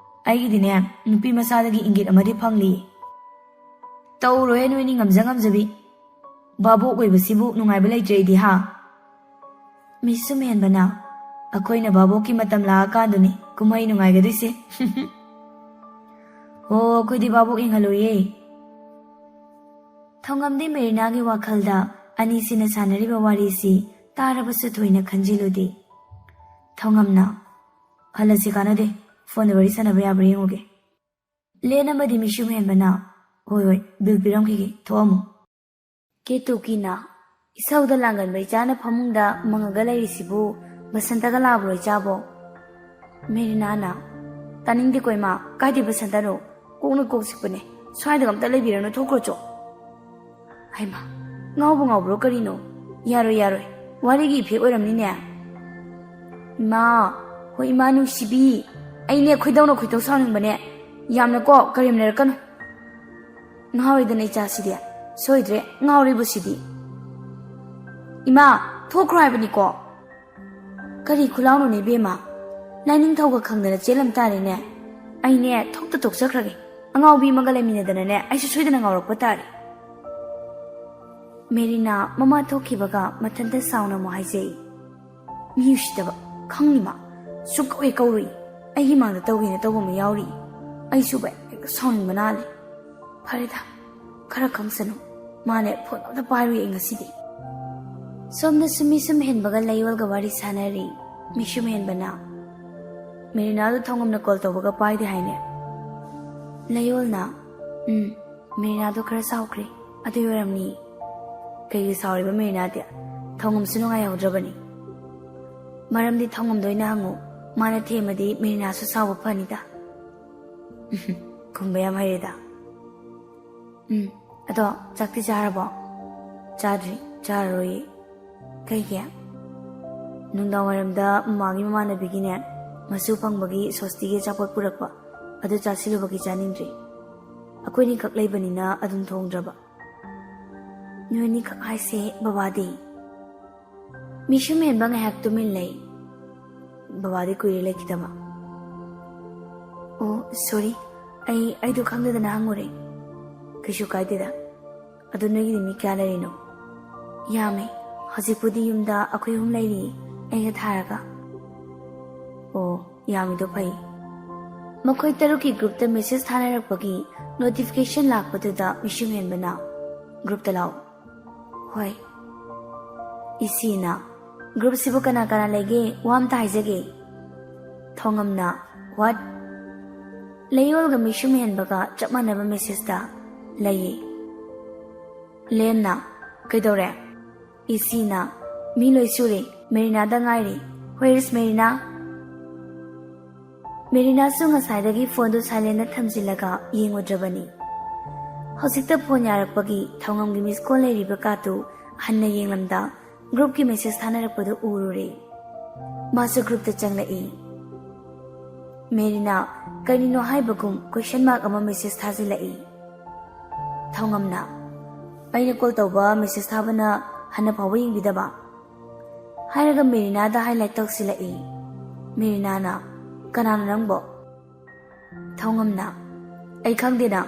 ꯑꯩꯒꯤꯗꯤꯅꯦ ꯅꯨꯄꯤ ꯃꯆꯥꯗꯒꯤ ꯏꯪꯒꯤꯠ ꯑꯃꯗꯤ ꯐꯪꯂꯤꯌꯦ꯫ ꯇꯧꯔꯣꯏꯍꯦ ꯅꯣꯏꯅꯤ ꯉꯝꯖ ꯉꯝꯖꯕꯤ꯫ ꯚꯥꯕꯣꯛ ꯑꯣꯏꯕꯁꯤꯕꯨ ꯅꯨꯡꯉꯥꯏꯕ ꯂꯩꯇ꯭ꯔꯦ ꯑꯩꯗꯤ ꯍꯥ"꯫ ꯃꯤꯁꯨꯝ ꯍꯦꯟꯕꯅ, "ꯑꯩꯈꯣꯏꯅ ꯚꯥꯕꯣꯛꯀꯤ ꯃꯇꯝ ꯂꯥꯛꯑꯀꯥꯟꯗꯨꯅꯤ ꯀꯨꯝꯍꯩ ꯅꯨꯡꯉꯥꯏꯒꯗꯣꯏꯁꯦ꯫ ꯍꯣ, ꯑꯩꯈꯣꯏꯗꯤ ꯚꯥꯕꯣꯛ ꯌꯦꯡꯍꯜꯂꯣꯏꯌꯦ"꯫ ꯊꯧꯉꯝꯗꯤ ꯃꯦꯔꯤꯅꯥꯒꯤ ꯋꯥꯈꯜꯗ ꯑꯅꯤꯁꯤꯅ ꯁꯥꯟꯅꯔꯤꯕ ꯋꯥꯔꯤꯁꯤ ꯇꯥꯔꯕꯁꯨ ꯊꯣꯏꯅ ꯈꯟꯖꯤꯜꯂꯨꯗꯦ꯫ ꯊꯧꯉꯝꯅ, "ꯍꯜꯂꯁꯤ, ꯀꯥꯟꯅꯗꯦ, ꯐꯣꯟꯗ ꯋꯥꯔꯤ ꯁꯥꯟꯅꯕ ꯌꯥꯕ꯭ꯔꯥ ꯌꯦꯡꯉꯨꯒꯦ"꯫ ꯂꯦꯟ ꯑꯃꯗꯤ ꯃꯤꯁꯨꯝ ꯍꯦꯟꯕꯅ, "ꯍꯣꯏ ꯍꯣꯏ, ꯕꯤꯜ ꯄꯤꯔꯝꯈꯤꯒꯦ, ꯊꯣꯛꯑꯝꯃꯣ"꯫ ꯀꯦꯇꯨꯀꯤꯅ, "ꯏꯁꯧꯗ ꯂꯥꯡꯒꯟꯕ ꯏꯆꯥꯅ ꯐꯃꯨꯡꯗ ꯃꯪꯉꯒ ꯂꯩꯔꯤꯁꯤꯕꯨ ꯕꯁꯟꯇꯒ ꯂꯥꯛꯕ꯭ꯔꯣ ꯏꯆꯥꯕꯣ?" ꯃꯦꯔꯤꯅꯥꯅ, "ꯇꯥꯅꯤꯡꯗꯦꯀꯣ ꯏꯃꯥ, ꯀꯥꯏꯗꯩ ꯕꯁꯟꯇꯅꯣ? ꯀꯣꯛꯅ ꯀꯣꯛ ꯆꯤꯛꯄꯅꯦ꯫ ꯁ꯭ꯋꯥꯏꯗꯒ ꯑꯝꯇ ꯂꯩꯕꯤꯔꯅꯨ, ꯊꯣꯛꯈ꯭ꯔꯣ ꯆꯣ"꯫ ꯍꯩꯃꯥ, ꯉꯥꯎꯕꯨ ꯉꯥꯎꯕ꯭ꯔꯣ ꯀꯔꯤꯅꯣ? ꯌꯥꯔꯣꯏ, ꯌꯥꯔꯣꯏ, ꯋꯥꯔꯤꯒꯤ ꯏꯐꯦꯛ ꯑꯣꯏꯔꯝꯅꯤꯅꯦ꯫ ꯏꯃꯥ, ꯍꯣꯏ ꯏꯃꯥ ꯅꯨꯡꯁꯤꯕꯤ, ꯑꯩꯅꯦ ꯈꯣꯏꯗꯧꯅ ꯈꯣꯏꯗꯧ ꯁꯥꯎꯅꯤꯡꯕꯅꯦ꯫ ꯌꯥꯝꯅꯀꯣ ꯀꯔꯦꯝꯅꯔꯛꯀꯅꯨ꯫ ꯉꯥꯎꯔꯦꯗꯅ ꯏꯆꯥꯁꯤꯗꯤ꯫ ꯁꯣꯏꯗ꯭ꯔꯦ, ꯉꯥꯎꯔꯤꯕꯁꯤꯗꯤ꯫ ꯏꯃꯥ, ꯊꯣꯛꯈ꯭ꯔꯣ ꯍꯥꯏꯕꯅꯤꯀꯣ꯫ ꯀꯔꯤ ꯈꯨꯂꯥꯎꯅꯣꯅꯦ ꯏꯕꯦꯝꯃ? ꯂꯥꯏꯅꯤꯡꯊꯧꯒ ꯈꯪꯗꯅ ꯆꯦꯜꯂꯝ ꯇꯥꯔꯦꯅꯦ꯫ ꯑꯩꯅꯦ ꯊꯣꯛꯇ ꯊꯣꯛꯆꯈ꯭ꯔꯒꯦ꯫ ꯑꯉꯥꯎꯕꯤ ꯑꯃꯒ ꯂꯩꯃꯤꯟꯅꯗꯅꯅꯦ ꯑꯩꯁꯨ ꯁꯣꯏꯗꯅ ꯉꯥꯎꯔꯛꯄ ꯇꯥꯔꯦ꯫ ꯃꯦꯔꯤꯅꯥ ꯃꯃꯥ ꯊꯣꯛꯈꯤꯕꯒ ꯃꯊꯟꯇ ꯁꯥꯎꯅ ꯑꯃꯨꯛ ꯍꯥꯏꯖꯩ꯫ "ꯃꯤ ꯎꯁꯤꯠꯇꯕ, ꯈꯪꯅꯤ ꯃꯥ꯫ ꯁꯨꯛꯀꯧ ꯍꯦꯛ ꯀꯧꯔꯨꯏ꯫ ꯑꯩꯒꯤ ꯃꯥꯡꯗ ꯇꯧꯒꯦꯅ ꯇꯧꯕ ꯑꯃ ꯌꯥꯎꯔꯤ꯫ ꯑꯩꯁꯨ ꯕꯦ ꯍꯦꯛꯇ ꯁꯥꯎꯅꯤꯡꯕ ꯅꯥꯜꯂꯦ꯫ ꯐꯔꯦꯗ, ꯈꯔ ꯈꯪꯁꯅꯨ꯫ ꯃꯥꯅꯦ ꯐꯣꯟ ꯑꯝꯇ ꯄꯥꯏꯔꯨꯏ ꯑꯩ ꯉꯁꯤꯗꯤ"꯫ ꯁꯣꯝꯗꯁꯨ ꯃꯤꯁꯨꯝ ꯍꯦꯟꯕꯒ ꯂꯩꯌꯣꯜꯒ ꯋꯥꯔꯤ ꯁꯥꯟꯅꯔꯤ꯫ ꯃꯤꯁꯨꯝ ꯍꯦꯟꯕꯅ, "ꯃꯦꯔꯤꯅꯥꯗꯣ ꯊꯧꯉꯝꯅ ꯀꯣꯜ ꯇꯧꯕꯒ ꯄꯥꯏꯗꯦ ꯍꯥꯏꯅꯦ"꯫ ꯂꯩꯌꯣꯜꯅ, "ꯎꯝ, ꯃꯦꯔꯤꯅꯥꯗꯣ ꯈꯔ ꯁꯥꯎꯈ꯭ꯔꯦ, ꯑꯗꯨꯏ ꯑꯣꯏꯔꯝꯅꯤ"꯫ "ꯀꯩꯒꯤ ꯁꯥꯎꯔꯤꯕ ꯃꯦꯔꯤꯅꯥꯗꯤ? ꯊꯧꯉꯝꯁꯨ ꯅꯨꯡꯉꯥꯏꯍꯧꯗ꯭ꯔꯕꯅꯤ"꯫ "ꯃꯔꯝꯗꯤ ꯊꯧꯉꯝꯗ ꯑꯣꯏꯅ ꯍꯪꯉꯨ, ꯃꯥꯅ ꯊꯦꯝꯃꯗꯤ ꯃꯦꯔꯤꯅꯥꯁꯨ ꯁꯥꯎꯕ ꯐꯅꯤꯗ"꯫ "ꯈꯨꯝꯕ ꯌꯥꯝ ꯍꯩꯔꯦꯗ"꯫ "ꯎꯝ, ꯑꯗꯣ ꯆꯥꯛꯇꯤ ꯆꯥꯔꯕꯣ?" "ꯆꯥꯗ꯭ꯔꯤ, ꯆꯥꯔꯔꯣꯏꯌꯦ"꯫ "ꯀꯩꯒꯤ?" "ꯅꯨꯡꯗꯥꯡꯋꯥꯏꯔꯝꯗ ꯃꯃꯥꯒꯤ ꯃꯃꯥꯟꯅꯕꯤꯒꯤꯅꯦ, ꯃꯁꯨ ꯐꯪꯕꯒꯤ ꯁꯣꯁꯇꯤꯒꯤ ꯑꯆꯥꯄꯣꯠ ꯄꯨꯔꯛꯄ, ꯑꯗꯨ ꯆꯥꯁꯤꯜꯂꯨꯕꯒꯤ ꯆꯥꯅꯤꯡꯗ꯭ꯔꯤ꯫ ꯑꯩꯈꯣꯏꯅꯤꯈꯛ ꯂꯩꯕꯅꯤꯅ ꯑꯗꯨꯝ ꯊꯣꯡꯗ꯭ꯔꯕ"꯫ "ꯅꯣꯏꯅꯤꯈꯛ ꯍꯥꯏꯁꯦ ꯕꯕꯥꯗꯤ?" ꯃꯤꯁꯨꯝ ꯍꯦꯟꯕ ꯉꯥꯏꯍꯥꯛ ꯇꯨꯃꯤꯟ ꯂꯩ꯫ "ꯕꯕꯥꯗꯤ ꯀꯨꯏꯔꯦ ꯂꯩꯈꯤꯗꯕ"꯫ "ꯑꯣ, ꯁꯣꯔꯤ, ꯑꯩ, ꯑꯩꯗꯣ ꯈꯪꯗꯗꯅ ꯍꯪꯉꯨꯔꯦ"꯫ "ꯀꯩꯁꯨ ꯀꯥꯏꯗꯦꯗ꯫ ꯑꯗꯣ ꯅꯣꯏꯒꯤꯗꯤ ꯃꯤ ꯀꯌꯥ ꯂꯩꯔꯤꯅꯣ?" "ꯌꯥꯝꯃꯦ꯫ ꯍꯧꯖꯤꯛꯄꯨꯗꯤ ꯌꯨꯝꯗ ꯑꯩꯈꯣꯏ ꯑꯍꯨꯝ ꯂꯩꯔꯤꯌꯦ, ꯑꯩꯒ ꯊꯥꯔꯒ"꯫ "ꯑꯣ, ꯌꯥꯝꯃꯤꯗꯣ ꯐꯩ"꯫ ꯃꯈꯣꯏ ꯇꯔꯨꯛꯀꯤ ꯒ꯭ꯔꯨꯞꯇ ꯃꯦꯁꯦꯖ ꯊꯥꯅꯔꯛꯄꯒꯤ ꯅꯣꯇꯤꯐꯤꯀꯦꯁꯟ ꯂꯥꯛꯄꯗꯨꯗ ꯃꯤꯁꯨꯝ ꯍꯦꯟꯕꯅ, "ꯒ꯭ꯔꯨꯞꯇ ꯂꯥꯛꯑꯣ"꯫ "ꯍꯣꯏ"꯫ ꯏꯁꯤꯅ, "ꯒ꯭ꯔꯨꯞꯁꯤꯕꯨ ꯀꯅꯥ ꯀꯅꯥ ꯂꯩꯒꯦ? ꯋꯥ ꯑꯝꯇ ꯍꯥꯏꯖꯒꯦ"꯫ ꯊꯣꯉꯝꯅ, "ꯋꯥꯠ?" ꯂꯩꯌꯣꯜꯒ ꯃꯤꯁꯨꯝ ꯍꯦꯟꯕꯒ ꯆꯞ ꯃꯥꯟꯅꯕ ꯃꯦꯁꯦꯖꯇ, "ꯂꯩꯌꯦ"꯫ ꯂꯦꯟꯅ, "ꯀꯩꯗꯧꯔꯦ?" ꯏꯁꯤꯅ, "ꯃꯤ ꯂꯣꯏ ꯁꯨꯔꯦ, ꯃꯦꯔꯤꯅꯥꯗ ꯉꯥꯏꯔꯦ"꯫ "Where is Marina?" ꯃꯦꯔꯤꯅꯥꯁꯨ ꯉꯁꯥꯏꯗꯒꯤ ꯐꯣꯟꯗꯨ ꯁꯥꯏꯂꯦꯟꯗ ꯊꯝꯖꯤꯜꯂꯒ ꯌꯦꯡꯉꯨꯗ꯭ꯔꯕꯅꯤ꯫ ꯍꯧꯖꯤꯛꯇ ꯐꯣꯟ ꯌꯥꯔꯛꯄꯒꯤ ꯊꯧꯉꯝꯒꯤ ꯃꯤꯁ ꯀꯣꯜ ꯂꯩꯔꯤꯕ ꯀꯥꯇꯨ ꯍꯟꯅ ꯌꯦꯡꯂꯝꯗ ꯒ꯭ꯔꯨꯞꯀꯤ ꯃꯦꯁꯦꯖ ꯊꯥꯅꯔꯛꯄꯗꯨ ꯎꯔꯨꯔꯦ꯫ ꯃꯥꯁꯨ ꯒ꯭ꯔꯨꯞꯇ ꯆꯪꯂꯛꯏ꯫ ꯃꯦꯔꯤꯅꯥ ꯀꯔꯤꯅꯣ ꯍꯥꯏꯕꯒꯨꯝ ꯀꯣꯏꯁꯟ ꯃꯥꯔꯛ ꯑꯃ ꯃꯦꯁꯦꯖ ꯊꯥꯖꯤꯜꯂꯛꯏ꯫ ꯊꯧꯉꯝꯅ, "ꯑꯩꯅ ꯀꯣꯜ ꯇꯧꯕ ꯃꯦꯁꯦꯖ ꯊꯥꯕꯅ ꯍꯟꯅ ꯐꯥꯎꯕ ꯌꯦꯡꯕꯤꯗꯕ?" ꯍꯥꯏꯔꯒ ꯃꯦꯔꯤꯅꯥꯗ ꯍꯥꯏꯂꯥꯏꯠ ꯇꯧꯁꯤꯜꯂꯛꯏ꯫ ꯃꯦꯔꯤꯅꯥꯅ, "ꯀꯅꯥꯅꯣ ꯅꯪꯕꯣ?" ꯊꯧꯉꯝꯅ, "ꯑꯩ ꯈꯪꯗꯦꯅ"꯫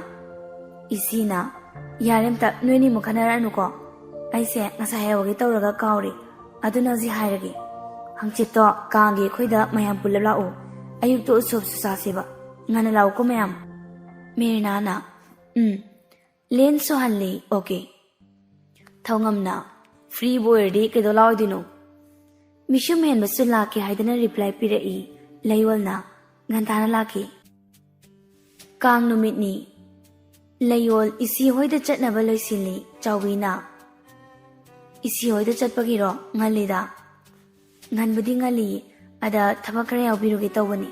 ꯏꯁꯤꯅ, "ꯌꯥꯔꯦ ꯑꯝꯇ, ꯅꯣꯏꯅꯤꯃꯨꯛ ꯈꯟꯅꯔꯛꯑꯅꯨꯀꯣ꯫ ꯑꯩꯁꯦ ꯉꯁꯥꯏ ꯍꯥꯏꯍꯧꯒꯦ ꯇꯧꯔꯒ ꯀꯥꯎꯔꯦ꯫ ꯑꯗꯨꯅ ꯍꯧꯖꯤꯛ ꯍꯥꯏꯔꯒꯦ꯫ ꯍꯪꯆꯤꯠꯇꯣ ꯀꯥꯡꯒꯤ ꯑꯩꯈꯣꯏꯗ ꯃꯌꯥꯝ ꯄꯨꯜꯂꯞ ꯂꯥꯛꯎ꯫ ꯑꯌꯨꯛꯇ ꯎꯁꯣꯞꯁꯨ ꯆꯥꯁꯦꯕ꯫ ꯉꯟꯅ ꯂꯥꯛꯎꯀꯣ ꯃꯌꯥꯝ꯫ ꯃꯦꯔꯤꯅꯥꯅ, "ꯎꯝ, ꯂꯦꯟ ꯁꯨꯍꯜꯂꯤ, ꯑꯣꯀꯦ꯫" ꯊꯧꯉꯝꯅ, "ꯐ꯭ꯔꯤꯕꯨ ꯑꯣꯏꯔꯗꯤ ꯀꯩꯗꯧ ꯂꯥꯛꯑꯣꯏꯗꯣꯏꯅꯣ?" ꯃꯤꯁꯨꯝ ꯍꯦꯟꯕꯁꯨ ꯂꯥꯛꯀꯦ ꯍꯥꯏꯗꯅ ꯔꯤꯄ꯭ꯂꯥꯏ ꯄꯤꯔꯛꯏ꯫ ꯂꯩꯌꯣꯜꯅ, "ꯉꯟꯇꯥꯅ ꯂꯥꯛꯀꯦ꯫" ꯀꯥꯡ ꯅꯨꯃꯤꯠꯅꯤ꯫ ꯂꯩꯌꯣꯜ ꯏꯁꯤ ꯍꯣꯏꯗ ꯆꯠꯅꯕ ꯂꯣꯏꯁꯤꯜꯂꯤ꯫ ꯆꯥꯎꯕꯤꯅ, "ꯏꯁꯤ ꯍꯣꯏꯗ ꯆꯠꯄꯒꯤꯔꯣ? ꯉꯜꯂꯤꯗ꯫" "ꯉꯟꯕꯨꯗꯤ ꯉꯜꯂꯤ, ꯑꯗ ꯊꯕꯛ ꯈꯔ ꯌꯥꯎꯕꯤꯔꯨꯒꯦ ꯇꯧꯕꯅꯤ꯫"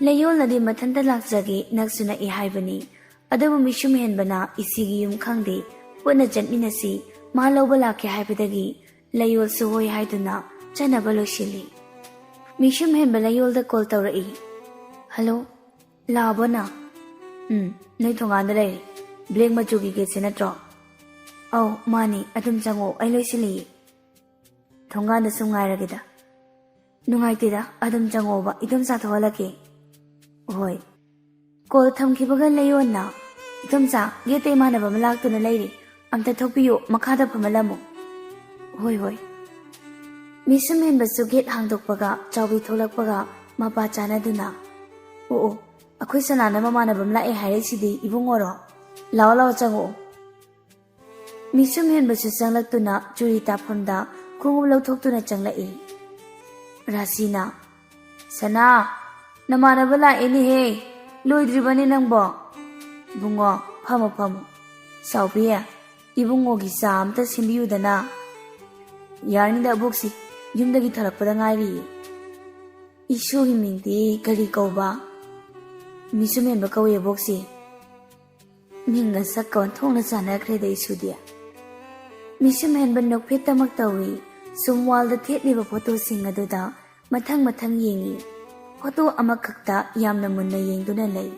ꯂꯩꯌꯣꯜꯅꯗꯤ ꯃꯊꯟꯇ ꯂꯥꯛꯆꯒꯦ, ꯅꯛꯁꯨ ꯅꯛꯏ ꯍꯥꯏꯕꯅꯤ꯫ ꯑꯗꯨꯕꯨ ꯃꯤꯁꯨꯝ ꯍꯦꯟꯕꯅ ꯏꯁꯤꯒꯤ ꯌꯨꯝ ꯈꯪꯗꯦ, ꯄꯨꯟꯅ ꯆꯠꯃꯤꯟꯅꯁꯤ, ꯃꯥ ꯂꯧꯕ ꯂꯥꯛꯀꯦ ꯍꯥꯏꯕꯗꯒꯤ ꯂꯩꯌꯣꯜꯁꯨ ꯍꯣꯏ ꯍꯥꯏꯗꯨꯅ ꯆꯠꯅꯕ ꯂꯣꯏꯁꯤꯜꯂꯤ꯫ ꯃꯤꯁꯨꯝ ꯍꯦꯟꯕ ꯂꯩꯌꯣꯜꯗ ꯀꯣꯜ ꯇꯧꯔꯛꯏ꯫ "ꯍꯜꯂꯣ, ꯂꯥꯛꯑꯕꯣ ꯅꯪ?" "ꯎꯝ, ꯅꯣꯏ ꯊꯣꯡꯒꯥꯟꯗ ꯂꯩꯔꯦ꯫ ꯕ꯭ꯂꯦꯛ ꯃꯆꯨꯒꯤ ꯒꯦꯠꯁꯦ ꯅꯠꯇ꯭ꯔꯣ?" "ꯑꯧ, ꯃꯥꯅꯤ, ꯑꯗꯨꯝ ꯆꯪꯉꯣ, ꯑꯩ ꯂꯣꯏꯁꯤꯜꯂꯤꯌꯦ꯫" "ꯊꯣꯡꯒꯥꯟꯗ ꯁꯨꯝ ꯉꯥꯏꯔꯒꯦꯗ꯫" "ꯅꯨꯡꯉꯥꯏꯇꯦꯗ, ꯑꯗꯨꯝ ꯆꯪꯉꯣꯕ, ꯏꯗꯣꯝꯆꯥ ꯊꯣꯛꯍꯜꯂꯛꯀꯦ꯫" "ꯍꯣꯏ꯫" ꯀꯣꯜ ꯊꯝꯈꯤꯕꯒ ꯂꯩꯌꯣꯟꯅ, "ꯏꯗꯣꯝꯆꯥ, ꯒꯦꯠꯇ ꯏꯃꯥꯟꯅꯕ ꯑꯃ ꯂꯥꯛꯇꯨꯅ ꯂꯩꯔꯤ, ꯑꯝꯇ ꯊꯣꯛꯄꯤꯌꯨ, ꯃꯈꯥꯗ ꯐꯝꯍꯜꯂꯝꯃꯨ꯫" "ꯍꯣꯏ, ꯍꯣꯏ꯫" ꯃꯤꯁꯨꯝ ꯍꯦꯟꯕꯁꯨ ꯒꯦꯠ ꯍꯥꯡꯗꯣꯛꯄꯒ ꯆꯥꯎꯕꯤ ꯊꯣꯛꯂꯛꯄꯒ ꯃꯄꯥ ꯆꯥꯅꯗꯨꯅ, "ꯑꯣ, ꯑꯣ, ꯑꯩꯈꯣꯏ ꯁꯅꯥꯅ ꯃꯃꯥꯟꯅꯕ ꯑꯃ ꯂꯥꯛꯑꯦ ꯍꯥꯏꯔꯛꯏꯁꯤꯗꯤ, ꯏꯕꯨꯡꯉꯣꯔꯣ? ꯂꯥꯛꯑꯣ, ꯂꯥꯛꯑꯣ, ꯆꯪꯉꯛꯑꯣ꯫" ꯃꯤꯁꯨꯝ ꯍꯦꯟꯕꯁꯨ ꯆꯪꯂꯛꯇꯨꯅ ꯆꯨꯔꯤ ꯇꯥꯐꯝꯗ ꯈꯣꯡꯎꯞ ꯂꯧꯊꯣꯛꯇꯨꯅ ꯆꯪꯂꯛꯏ꯫ ꯔꯥꯁꯤꯅ, "ꯁꯅꯥ, ꯅꯃꯥꯟꯅꯕ ꯂꯥꯛꯑꯦꯅꯦꯍꯦ, ꯂꯣꯏꯗ꯭ꯔꯤꯕꯅꯤ ꯅꯪꯕꯣ?" "ꯕꯨꯡꯉꯣ, ꯐꯝꯃꯨ, ꯐꯝꯃꯨ꯫ ꯆꯥꯎꯕꯤ, ꯏꯕꯨꯡꯉꯣꯒꯤ ꯆꯥ ꯑꯝꯇ ꯁꯦꯝꯕꯤꯌꯨꯗꯅ꯫" "ꯌꯥꯔꯅꯤꯗ ꯑꯕꯣꯛꯁꯤ, ꯌꯨꯝꯗꯒꯤ ꯊꯣꯔꯛꯄꯗ ꯉꯥꯏꯔꯤꯌꯦ꯫" "ꯏꯁꯨꯒꯤ ꯃꯤꯡꯗꯤ ꯀꯔꯤ ꯀꯧꯕ?" "ꯃꯤꯁꯨꯝ ꯍꯦꯟꯕ ꯀꯧꯏ ꯑꯕꯣꯛꯁꯤ꯫" "ꯃꯤꯡꯒ ꯁꯛꯀ ꯑꯣꯟꯊꯣꯛꯅ ꯆꯥꯟꯅꯈ꯭ꯔꯦꯗ ꯏꯁꯨꯗꯤ꯫" ꯃꯤꯁꯨꯝ ꯍꯦꯟꯕ ꯅꯣꯛꯐꯦꯠꯇꯃꯛ ꯇꯧꯏ꯫ ꯁꯨꯝ ꯋꯥꯜꯗ ꯊꯦꯠꯂꯤꯕ ꯐꯣꯇꯣꯁꯤꯡ ꯑꯗꯨꯗ ꯃꯊꯪ ꯃꯊꯪ ꯌꯦꯡꯏ꯫ ꯐꯣꯇꯣ ꯑꯃꯈꯛꯇ ꯌꯥꯝꯅ ꯃꯨꯟꯅ ꯌꯦꯡꯗꯨꯅ ꯂꯩ꯫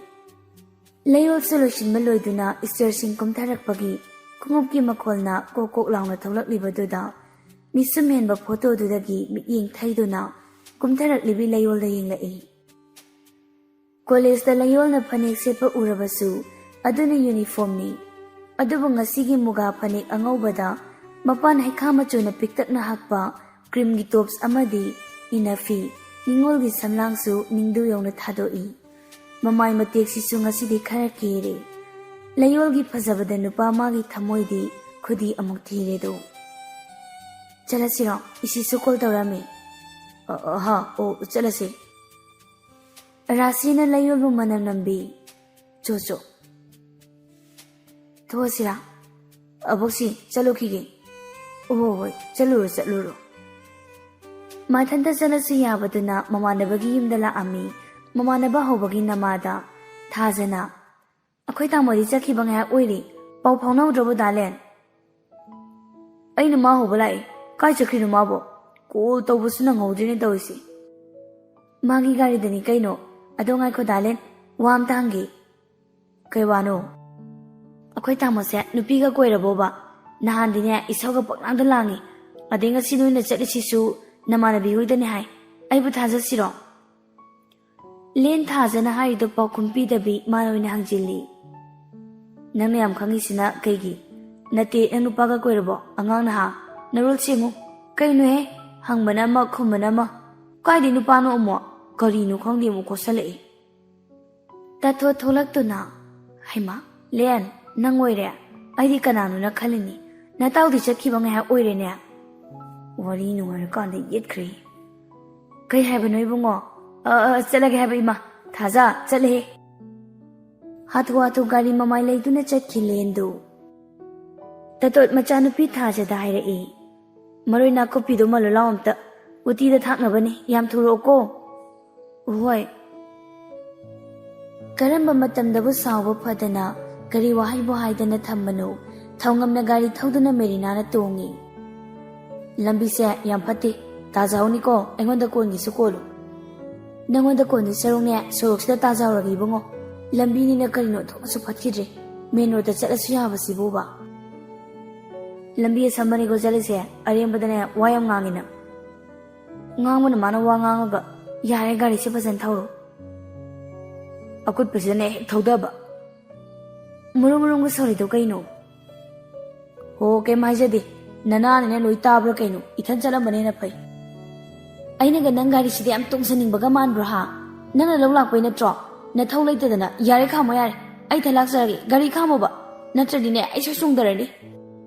ꯂꯩꯌꯣꯜꯁꯨ ꯂꯣꯏꯁꯤꯟꯕ ꯂꯣꯏꯗꯨꯅ ꯁ꯭ꯇꯦꯌꯔꯁꯤꯡ ꯀꯨꯝꯊꯔꯛꯄꯒꯤ ꯈꯣꯡꯎꯞꯀꯤ ꯃꯈꯣꯜꯅ ꯀꯣꯛ ꯀꯣꯛ ꯂꯥꯎꯅ ꯊꯣꯛꯂꯛꯂꯤꯕꯗꯨꯗ ꯃꯤꯁꯨꯝ ꯍꯦꯟꯕ ꯐꯣꯇꯣꯗꯨꯗꯒꯤ ꯃꯤꯠꯌꯦꯡ ꯊꯩꯗꯨꯅ ꯀꯨꯝꯊꯔꯛꯂꯤꯕꯤ ꯂꯩꯌꯣꯜꯗ ꯌꯦꯡꯂꯛꯏ꯫ ꯀꯣꯂꯦꯖꯇ ꯂꯩꯌꯣꯜꯅ ꯐꯅꯦꯛ ꯁꯦꯠꯄ ꯎꯔꯕꯁꯨ ꯑꯗꯨꯅ ꯌꯨꯅꯤꯐꯣꯔꯝꯅꯤ꯫ ꯑꯗꯨꯕꯨ ꯉꯁꯤꯒꯤ ꯃꯨꯒꯥ ꯐꯅꯦꯛ ꯑꯉꯧꯕꯗ ꯃꯄꯥꯟ ꯍꯩꯈꯥ ꯃꯆꯨꯅ ꯄꯤꯛꯇꯛꯅ ꯍꯛꯄ ꯀ꯭ꯔꯤꯝꯒꯤ ꯇꯣꯞꯁ ꯑꯃꯗꯤ ꯏꯟꯅꯐꯤ, ꯅꯤꯉꯣꯜꯒꯤ ꯁꯝꯂꯥꯡꯁꯨ ꯅꯤꯡꯗꯨ ꯌꯧꯅ ꯊꯥꯗꯣꯛꯏ꯫ ꯃꯃꯥꯏ ꯃꯇꯦꯛꯁꯤꯁꯨ ꯉꯁꯤꯗꯤ ꯈꯔ ꯀꯦꯔꯦ꯫ ꯂꯩꯌꯣꯜꯒꯤ ꯐꯖꯕꯗ ꯅꯨꯄꯥ ꯃꯥꯒꯤ ꯊꯃꯣꯏꯗꯤ ꯈꯨꯗꯤ ꯑꯃꯨꯛ ꯊꯤꯔꯦꯗꯣ꯫ "ꯆꯠꯂꯁꯤꯔꯣ? ꯏꯁꯤꯁꯨ ꯀꯣꯜ ꯇꯧꯔꯛꯑꯝꯃꯤ꯫" "ꯑ, ꯑ, ꯍꯥ, ꯑꯣ, ꯆꯠꯂꯁꯤ꯫" ꯔꯥꯁꯤꯅ ꯂꯩꯌꯣꯜꯕꯨ ꯃꯅꯝ ꯅꯝꯕꯤ꯫ "ꯆꯣ, ꯆꯣ꯫ ꯊꯣꯛꯑꯁꯤꯔꯥ? ꯑꯕꯣꯛꯁꯤ, ꯆꯠꯂꯨꯈꯤꯒꯦ꯫" "ꯑꯣ, ꯍꯣꯏ, ꯆꯠꯂꯨꯔꯣ, ꯆꯠꯂꯨꯔꯣ꯫" ꯃꯊꯟꯇ ꯆꯠꯂꯁꯨ ꯌꯥꯕꯗꯨꯅ ꯃꯃꯥꯟꯅꯕꯒꯤ ꯌꯨꯝꯗ ꯂꯥꯛꯑꯝꯃꯤ꯫ ꯃꯃꯥꯟꯅꯕ ꯍꯧꯕꯒꯤ ꯅꯃꯥꯗ ꯊꯥꯖꯅ, "ꯑꯩꯈꯣꯏ ꯇꯥꯃꯣꯗꯤ ꯆꯠꯈꯤꯕ ꯉꯥꯏꯍꯥꯛ ꯑꯣꯏꯔꯦ, ꯄꯥꯎ ꯐꯥꯎꯅꯍꯧꯗ꯭ꯔꯕꯣ ꯗꯥ ꯂꯦꯟ?" "ꯑꯩꯅ ꯃꯥ ꯍꯧꯕ ꯂꯥꯛꯑꯦ꯫ ꯀꯥꯏ ꯆꯠꯈ꯭ꯔꯤꯅꯣ ꯃꯥꯕꯣ? ꯀꯣꯜ ꯇꯧꯕꯁꯨ ꯅꯪꯍꯧꯗ꯭ꯔꯦꯅꯦ ꯇꯧꯔꯤꯁꯦ꯫" "ꯃꯥꯒꯤ ꯒꯥꯔꯤꯗꯅꯤ ꯀꯩꯅꯣ꯫ ꯑꯗꯣ ꯉꯥꯏꯈꯣ ꯗꯥ ꯂꯦꯟ, ꯋꯥ ꯑꯝꯇ ꯍꯪꯒꯦ꯫" "ꯀꯩ ꯋꯥꯅꯣ?" "ꯑꯩꯈꯣꯏ ꯇꯥꯃꯣꯁꯦ ꯅꯨꯄꯤꯒ ꯀꯣꯏꯔꯕꯣꯕ? ꯅꯍꯥꯟꯗꯤꯅꯦ ꯏꯁꯧꯒ ꯄꯪꯂꯥꯡꯗ ꯂꯥꯡꯉꯤ꯫ ꯑꯗꯩ ꯉꯁꯤ ꯅꯣꯏꯅ ꯆꯠꯂꯤꯁꯤꯁꯨ ꯅꯃꯥꯟꯅꯕꯤ ꯍꯣꯏꯗꯅꯦ ꯍꯥꯏ꯫ ꯑꯩꯕꯨ ꯊꯥꯖꯁꯤꯔꯣ?" ꯂꯦꯟ ꯊꯥꯖꯅ ꯍꯥꯏꯔꯤꯗꯣ ꯄꯥꯎꯈꯨꯝ ꯄꯤꯗꯕꯤ ꯃꯥꯅ ꯑꯣꯏꯅ ꯍꯪꯖꯤꯜꯂꯤ꯫ "ꯅꯪꯅ ꯌꯥꯝ ꯈꯪꯉꯤꯁꯤꯅ ꯀꯩꯒꯤ? ꯅꯠꯇꯦ, ꯅꯪ ꯅꯨꯄꯥꯒ ꯀꯣꯏꯔꯕꯣ? ꯑꯉꯥꯡ ꯅꯍꯥ? ꯅꯔꯣꯜ ꯁꯦꯡꯉꯨ꯫" "ꯀꯩꯅꯣꯍꯦ? ꯍꯪꯕꯅ ꯑꯃ, ꯈꯨꯝꯕꯅ ꯑꯃ꯫ ꯀꯥꯏꯗꯩ ꯅꯨꯄꯥꯅꯣ ꯑꯃꯨꯛ? ꯀꯔꯤꯅꯣ ꯈꯪꯗꯦ ꯑꯃꯨꯛ ꯀꯣꯠꯁꯜꯂꯛꯏ꯫" ꯇꯥꯊꯣ ꯊꯣꯛꯂꯛꯇꯨꯅ, "ꯍꯩꯃꯥ, ꯂꯦꯟ, ꯅꯪ ꯑꯣꯏꯔꯦ? ꯑꯩꯗꯤ ꯀꯅꯥꯅꯣꯅ ꯈꯜꯂꯤꯅꯤ꯫ ꯅꯇꯥꯎꯗꯤ ꯆꯠꯈꯤꯕ ꯉꯥꯏꯍꯥꯛ ꯑꯣꯏꯔꯦꯅꯦ꯫" ꯋꯥꯔꯤ ꯅꯨꯡꯉꯥꯏꯔꯀꯥꯟꯗ ꯌꯦꯠꯈ꯭ꯔꯦ꯫ "ꯀꯩ ꯍꯥꯏꯕꯅꯣ ꯏꯕꯨꯡꯉꯣ?" "ꯑ, ꯑ, ꯆꯠꯂꯒꯦ ꯍꯥꯏꯕ ꯏꯃꯥ꯫ ꯊꯥꯖ, ꯆꯠꯂꯦꯍꯦ꯫" ꯍꯥꯊꯨ ꯍꯥꯊꯨ ꯒꯥꯔꯤ ꯃꯃꯥꯏ ꯂꯩꯗꯨꯅ ꯆꯠꯈꯤ ꯂꯦꯟꯗꯨ꯫ ꯇꯥꯇꯣꯠ ꯃꯆꯥꯅꯨꯄꯤ ꯊꯥꯖꯗ ꯍꯥꯏꯔꯛꯏ, "ꯃꯔꯣꯏ ꯅꯥꯀꯨꯞꯄꯤꯗꯣ ꯃꯜꯂꯨ ꯂꯥꯎ ꯑꯝꯇ꯫ ꯎꯇꯤꯗ ꯊꯥꯛꯅꯕꯅꯤ, ꯌꯥꯝ ꯊꯨꯔꯛꯑꯣꯀꯣ꯫" "ꯍꯣꯏ꯫" ꯀꯔꯝꯕ ꯃꯇꯝꯗꯕꯨ ꯁꯥꯎꯕ ꯐꯗꯅ ꯀꯔꯤ ꯋꯥꯍꯩꯕꯨ ꯍꯥꯏꯗꯅ ꯊꯝꯕꯅꯣ? ꯊꯧꯉꯝꯅ ꯒꯥꯔꯤ ꯊꯧꯗꯨꯅ ꯃꯦꯔꯤꯅꯥꯅ ꯇꯣꯡꯉꯤ꯫ "ꯂꯝꯕꯤꯁꯦ ꯌꯥꯝ ꯐꯠꯇꯦ, ꯇꯥꯖꯍꯧꯅꯤꯀꯣ, ꯑꯩꯉꯣꯟꯗ ꯀꯣꯟꯒꯦꯁꯨ ꯀꯣꯜꯂꯨ꯫" "ꯅꯪꯉꯣꯟꯗ ꯀꯣꯟꯗꯣꯏ ꯁꯔꯨꯛꯅꯦ, ꯁꯣꯔꯣꯛꯁꯤꯗ ꯇꯥꯖꯍꯧꯔꯒꯦ ꯏꯕꯨꯡꯉꯣ꯫ ꯂꯝꯕꯤꯅꯤꯅ ꯀꯔꯤꯅꯣ ꯑꯣꯟꯊꯣꯛꯅꯁꯨ ꯐꯠꯈꯤꯗ꯭ꯔꯦ꯫ ꯃꯦꯟ ꯔꯣꯗꯇ ꯆꯠꯂꯁꯨ ꯌꯥꯕꯁꯤꯕꯨꯕ꯫" "ꯂꯝꯕꯤ ꯑꯁꯝꯕꯅꯤꯀꯣ ꯆꯠꯂꯤꯁꯦ, ꯑꯔꯦꯝꯕꯗꯅꯦ ꯋꯥ ꯌꯥꯝ ꯉꯥꯡꯉꯤ ꯅꯪ꯫" ꯉꯥꯡꯕꯅ ꯃꯥꯅ ꯋꯥ ꯉꯥꯡꯉꯒ꯫ "ꯌꯥꯔꯦ, ꯒꯥꯔꯤꯁꯦ ꯐꯖꯅ ꯊꯧꯔꯣ꯫" ꯑꯀꯨꯠꯄꯁꯤꯗꯅꯦ ꯍꯦꯛ ꯊꯧꯗꯕ꯫ ꯃꯔꯨꯝ ꯃꯔꯨꯝꯒ ꯁꯧꯔꯤꯗꯣ ꯀꯩꯅꯣ? ꯍꯣ, ꯀꯩꯝ ꯍꯥꯏꯖꯗꯦ꯫ ꯅꯅꯥꯅꯤꯅ ꯂꯣꯏ ꯇꯥꯕ꯭ꯔꯥ ꯀꯩꯅꯣ? ꯏꯊꯟ ꯆꯠꯂꯝꯕꯅ ꯍꯦꯟꯅ ꯐꯩ꯫ ꯑꯩꯅꯒ ꯅꯪ ꯒꯥꯔꯤꯁꯤꯗ ꯌꯥꯝ ꯇꯣꯡꯖꯅꯤꯡꯕꯒ ꯃꯥꯟꯕ꯭ꯔꯣ ꯍꯥ? ꯅꯪꯅ ꯂꯧ ꯂꯥꯛꯄꯩ ꯅꯠꯇ꯭ꯔꯣ? ꯅꯊꯧ ꯂꯩꯇꯗꯅ꯫ ꯌꯥꯔꯦ, ꯈꯥꯝꯃꯣ ꯌꯥꯔꯦ꯫ ꯑꯩ ꯏꯊꯟ ꯂꯥꯛꯆꯔꯒꯦ꯫ ꯒꯥꯔꯤ ꯈꯥꯝꯃꯣꯕ꯫ ꯅꯠꯇ꯭ꯔꯗꯤꯅꯦ, ꯑꯩ ꯁꯣꯏ ꯆꯣꯡꯊꯔꯅꯤ꯫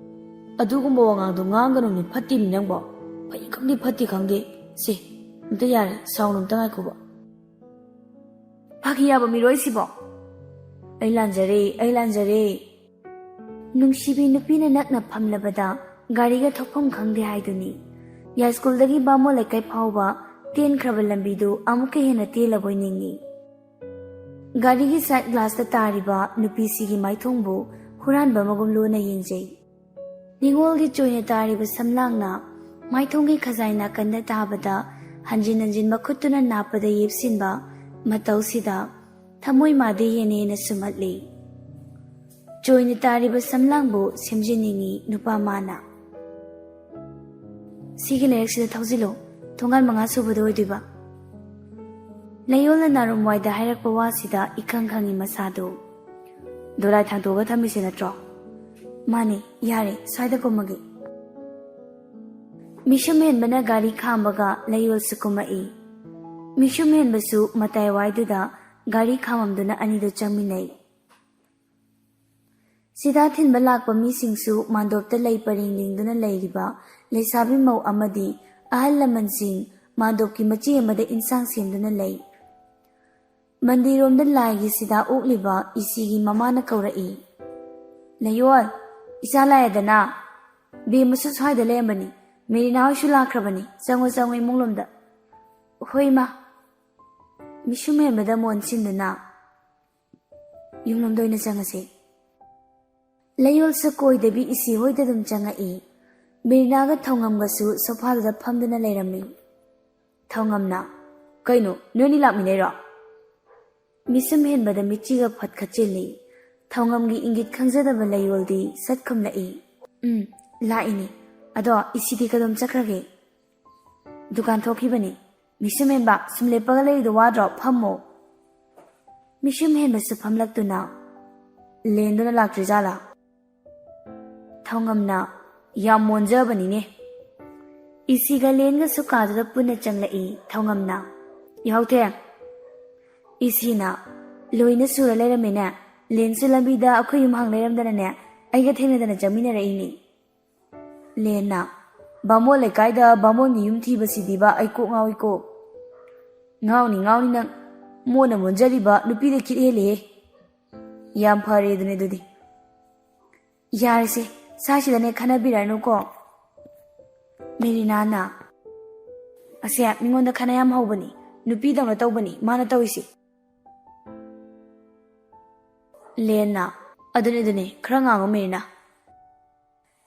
ꯑꯗꯨꯒꯨꯝꯕ ꯋꯥꯉꯥꯡꯗꯣ ꯉꯥꯡꯒꯅꯨꯅꯦ, ꯐꯠꯇꯦꯃꯤ ꯅꯪꯕꯣ꯫ ꯐꯩ ꯈꯪꯗꯦ, ꯐꯠꯇꯦ ꯈꯪꯗꯦ꯫ ꯁꯦ, ꯑꯝꯇ ꯌꯥꯔꯦ, ꯁꯥꯎꯅꯨ, ꯑꯝꯇ ꯉꯥꯏꯈꯣꯕ꯫ ꯐꯥꯒꯤ ꯌꯥꯕ ꯃꯤꯔꯣ ꯑꯩꯁꯤꯕꯣ? ꯑꯩ ꯂꯥꯟꯖꯔꯦ, ꯑꯩ ꯂꯥꯟꯖꯔꯦ꯫ ꯅꯨꯡꯁꯤꯕꯤ ꯅꯨꯄꯤꯅ ꯅꯛꯅ ꯐꯝꯂꯕꯗ ꯒꯥꯔꯤꯒ ꯊꯣꯛꯐꯝ ꯈꯪꯗꯦ ꯍꯥꯏꯗꯨꯅꯤ꯫ ꯌꯥꯏꯁ꯭ꯀꯨꯜꯗꯒꯤ ꯕꯥꯃꯣꯟ ꯂꯩꯀꯥꯏ ꯐꯥꯎꯕ ꯇꯦꯟꯈ꯭ꯔꯕ ꯂꯝꯕꯤꯗꯨ ꯑꯃꯨꯛꯀ ꯍꯦꯟꯅ ꯇꯦꯜꯂꯕꯣꯏ ꯅꯤꯡꯏ꯫ ꯒꯥꯔꯤꯒꯤ ꯁꯥꯏꯗ ꯒ꯭ꯂꯥꯁꯇ ꯇꯥꯔꯤꯕ ꯅꯨꯄꯤꯁꯤꯒꯤ ꯃꯥꯏꯊꯣꯡꯕꯨ ꯍꯨꯔꯥꯟꯕ ꯑꯃꯒꯨꯝ ꯂꯨꯅ ꯌꯦꯡꯖꯩ꯫ ꯅꯤꯉꯣꯜꯒꯤ ꯆꯣꯏꯅ ꯇꯥꯔꯤꯕ ꯁꯝꯂꯥꯡꯅ ꯃꯥꯏꯊꯣꯡꯒꯤ ꯈꯖꯥꯏ ꯅꯥꯀꯟꯗ ꯇꯥꯕꯗ ꯍꯟꯖꯤꯟ ꯍꯟꯖꯤꯟ ꯃꯈꯨꯠꯇꯨꯅ ꯅꯥꯞꯄꯗ ꯌꯦꯞꯁꯤꯟꯕ ꯃꯇꯧꯁꯤꯗ ꯊꯃꯣꯏ ꯃꯥꯗꯤ ꯍꯦꯟꯅ ꯍꯦꯟꯅ ꯁꯨꯝꯍꯠꯂꯤ꯫ ꯆꯣꯏꯅ ꯇꯥꯔꯤꯕ ꯁꯝꯂꯥꯡꯕꯨ ꯁꯦꯝꯖꯤꯟꯅꯤꯡꯏ ꯅꯨꯄꯥ ꯃꯥꯅ꯫ ꯁꯤꯒꯤ ꯂꯩꯔꯛꯁꯤꯗ ꯊꯧꯖꯤꯜꯂꯨ, ꯊꯣꯡꯒꯥꯟ ꯃꯉꯥ ꯁꯨꯕꯗ ꯑꯣꯏꯗꯣꯏꯕ꯫ ꯂꯩꯌꯣꯜꯅ ꯅꯥꯔꯨꯝ ꯋꯥꯏꯗ ꯍꯥꯏꯔꯛꯄ ꯋꯥꯁꯤꯗ ꯏꯈꯪ ꯈꯪꯉꯤ ꯃꯁꯥꯗꯨ꯫ ꯗꯣꯂꯥꯏ ꯊꯥꯡꯇꯣꯛꯑꯒ ꯊꯝꯃꯤꯁꯦ ꯅꯠꯇ꯭ꯔꯣ? ꯃꯥꯅꯤ, ꯌꯥꯔꯦ, ꯁ꯭ꯋꯥꯏꯗ ꯀꯨꯝꯃꯒꯦ꯫ ꯃꯤꯁꯨꯝ ꯍꯦꯟꯕꯅ ꯒꯥꯔꯤ ꯈꯥꯝꯕꯒ ꯂꯩꯌꯣꯜꯁꯨ ꯀꯨꯝꯃꯛꯏ꯫ ꯃꯤꯁꯨꯝ ꯍꯦꯟꯕꯁꯨ ꯃꯇꯥꯏ ꯋꯥꯏꯗꯨꯗ ꯒꯥꯔꯤ ꯈꯥꯝꯃꯝꯗꯨꯅ ꯑꯅꯤꯗꯨ ꯆꯪꯃꯤꯟꯅꯩ꯫ ꯁꯤꯗꯥ ꯊꯤꯟꯕ ꯂꯥꯛꯄ ꯃꯤꯁꯤꯡꯁꯨ ꯃꯥꯟꯗꯣꯞꯇ ꯂꯩ ꯄꯔꯦꯡ ꯂꯦꯡꯗꯨꯅ ꯂꯩꯔꯤꯕ ꯂꯩꯁꯥꯕꯤ ꯃꯧ ꯑꯃꯗꯤ ꯑꯍꯜ ꯂꯃꯟꯁꯤꯡ ꯃꯥꯟꯗꯣꯞꯀꯤ ꯃꯆꯤ ꯑꯃꯗ ꯏꯟꯁꯥꯡ ꯁꯦꯝꯗꯨꯅ ꯂꯩ꯫ ꯃꯟꯗꯤꯔꯔꯣꯝꯗ ꯂꯥꯏꯒꯤ ꯁꯤꯗꯥ ꯑꯣꯛꯂꯤꯕ ꯏꯁꯤꯒꯤ ꯃꯃꯥꯅ ꯀꯧꯔꯛꯏ, "ꯂꯩꯌꯣꯜ, ꯏꯆꯥ ꯂꯥꯛꯑꯦꯗꯅ꯫ ꯕꯦꯝꯃꯁꯨ ꯁ꯭ꯋꯥꯏꯗ ꯂꯩꯔꯝꯕꯅꯤ꯫ ꯃꯦꯔꯤꯅꯥ ꯍꯣꯏꯁꯨ ꯂꯥꯛꯈ꯭ꯔꯕꯅꯤ꯫ ꯆꯪꯉꯣ, ꯆꯪꯉꯣ, ꯏꯃꯨꯡꯂꯣꯝꯗ꯫" "ꯍꯣꯏ, ꯏꯃꯥ꯫" ꯃꯤꯁꯨꯝ ꯍꯦꯟꯕꯗ ꯃꯣꯟ ꯁꯤꯟꯗꯨꯅ, "ꯌꯨꯝꯂꯣꯝꯗ ꯑꯣꯏꯅ ꯆꯪꯉꯁꯦ꯫" ꯂꯩꯌꯣꯜꯁꯨ ꯀꯣꯏꯗꯕꯤ ꯏꯁꯤ ꯍꯣꯏꯗ ꯑꯗꯨꯝ ꯆꯪꯉꯛꯏ꯫ ꯃꯤꯔꯤꯅꯥꯒ ꯊꯧꯉꯝꯒꯁꯨ ꯁꯣꯐꯥꯗꯨꯗ ꯐꯝꯗꯨꯅ ꯂꯩꯔꯝꯃꯤ꯫ ꯊꯧꯉꯝꯅ, "ꯀꯩꯅꯣ, ꯅꯣꯏꯅꯤ ꯂꯥꯛꯃꯤꯟꯅꯩꯔꯣ?" ꯃꯤꯁꯨꯝ ꯍꯦꯟꯕꯗ ꯃꯤꯠꯆꯤꯒ ꯐꯠ ꯈꯠꯆꯤꯜꯂꯤ꯫ ꯊꯧꯉꯝꯒꯤ ꯏꯪꯒꯤꯠ ꯈꯪꯖꯗꯕ ꯂꯩꯌꯣꯜꯗꯤ ꯁꯠ ꯈꯨꯝꯂꯛꯏ, "ꯎꯝ, ꯂꯥꯛꯏꯅꯤ꯫ ꯑꯗꯣ ꯏꯁꯤꯗꯤ ꯀꯗꯣꯝ ꯆꯠꯈ꯭ꯔꯒꯦ?" "ꯗꯨꯀꯥꯟ ꯊꯣꯛꯈꯤꯕꯅꯤ꯫" "ꯃꯤꯁꯨꯝ ꯍꯦꯟꯕ, ꯁꯨꯝ ꯂꯦꯞꯄꯒ ꯂꯩꯔꯤꯗꯣ ꯋꯥꯗ꯭ꯔꯣ? ꯐꯝꯃꯣ꯫" ꯃꯤꯁꯨꯝ ꯍꯦꯟꯕꯁꯨ ꯐꯝꯂꯛꯇꯨꯅ, ꯂꯦꯟꯗꯨꯅ ꯂꯥꯛꯇ꯭ꯔꯤꯖꯥꯠꯂꯥ? ꯊꯧꯉꯝꯅ, "ꯌꯥꯝ ꯃꯣꯟꯖꯕꯅꯤꯅꯦ꯫" ꯏꯁꯤꯒ ꯂꯦꯟꯒꯁꯨ ꯀꯥꯗꯨꯗ ꯄꯨꯟꯅ ꯆꯪꯂꯛꯏ꯫ ꯊꯧꯉꯝꯅ, "ꯌꯥꯍꯧꯊꯦꯡ꯫" ꯏꯁꯤꯅ, "ꯂꯣꯏꯅ ꯁꯨꯔ ꯂꯩꯔꯝꯃꯦꯅꯦ꯫ ꯂꯦꯟꯁꯨ ꯂꯝꯕꯤꯗ ꯑꯩꯈꯣꯏ ꯌꯨꯝ ꯍꯪ ꯂꯩꯔꯝꯗꯅꯅꯦ, ꯑꯩꯒ ꯊꯦꯡꯅꯗꯅ ꯆꯪꯃꯤꯟꯅꯔꯛꯏꯅꯤ꯫" ꯂꯦꯟꯅ, "ꯕꯥꯃꯣꯟ ꯂꯩꯀꯥꯏꯗ ꯕꯥꯃꯣꯟꯒꯤ ꯌꯨꯝ ꯊꯤꯕꯁꯤꯗꯤꯕ ꯑꯩ ꯀꯣꯛ ꯉꯥꯎꯏꯀꯣ꯫" "ꯉꯥꯎꯅꯤ, ꯉꯥꯎꯅꯤ ꯅꯪ꯫ ꯃꯣꯟꯅ ꯃꯣꯟꯖꯔꯤꯕ ꯅꯨꯄꯤꯗ ꯈꯤꯠ ꯍꯦꯜꯂꯦꯍꯦ꯫" "ꯌꯥꯝ ꯐꯔꯦ ꯑꯗꯨꯅꯦ ꯑꯗꯨꯗꯤ꯫" "ꯌꯥꯔꯦꯁꯦ, ꯁ꯭ꯋꯥꯏꯁꯤꯗꯅꯦ ꯈꯟꯅꯕꯤꯔꯅꯨꯀꯣ꯫" ꯃꯦꯔꯤꯅꯥꯅ, "ꯑꯁꯦ ꯃꯤꯉꯣꯟꯗ ꯈꯟꯅ ꯌꯥꯝ ꯍꯧꯕꯅꯤ, ꯅꯨꯄꯤꯗꯧꯅ ꯇꯧꯕꯅꯤ ꯃꯥꯅ ꯇꯧꯔꯤꯁꯦ꯫" ꯂꯦꯟꯅ, "ꯑꯗꯨꯅꯦ, ꯑꯗꯨꯅꯦ, ꯈꯔ ꯉꯥꯡꯉꯨ ꯃꯦꯔꯤꯅꯥ꯫"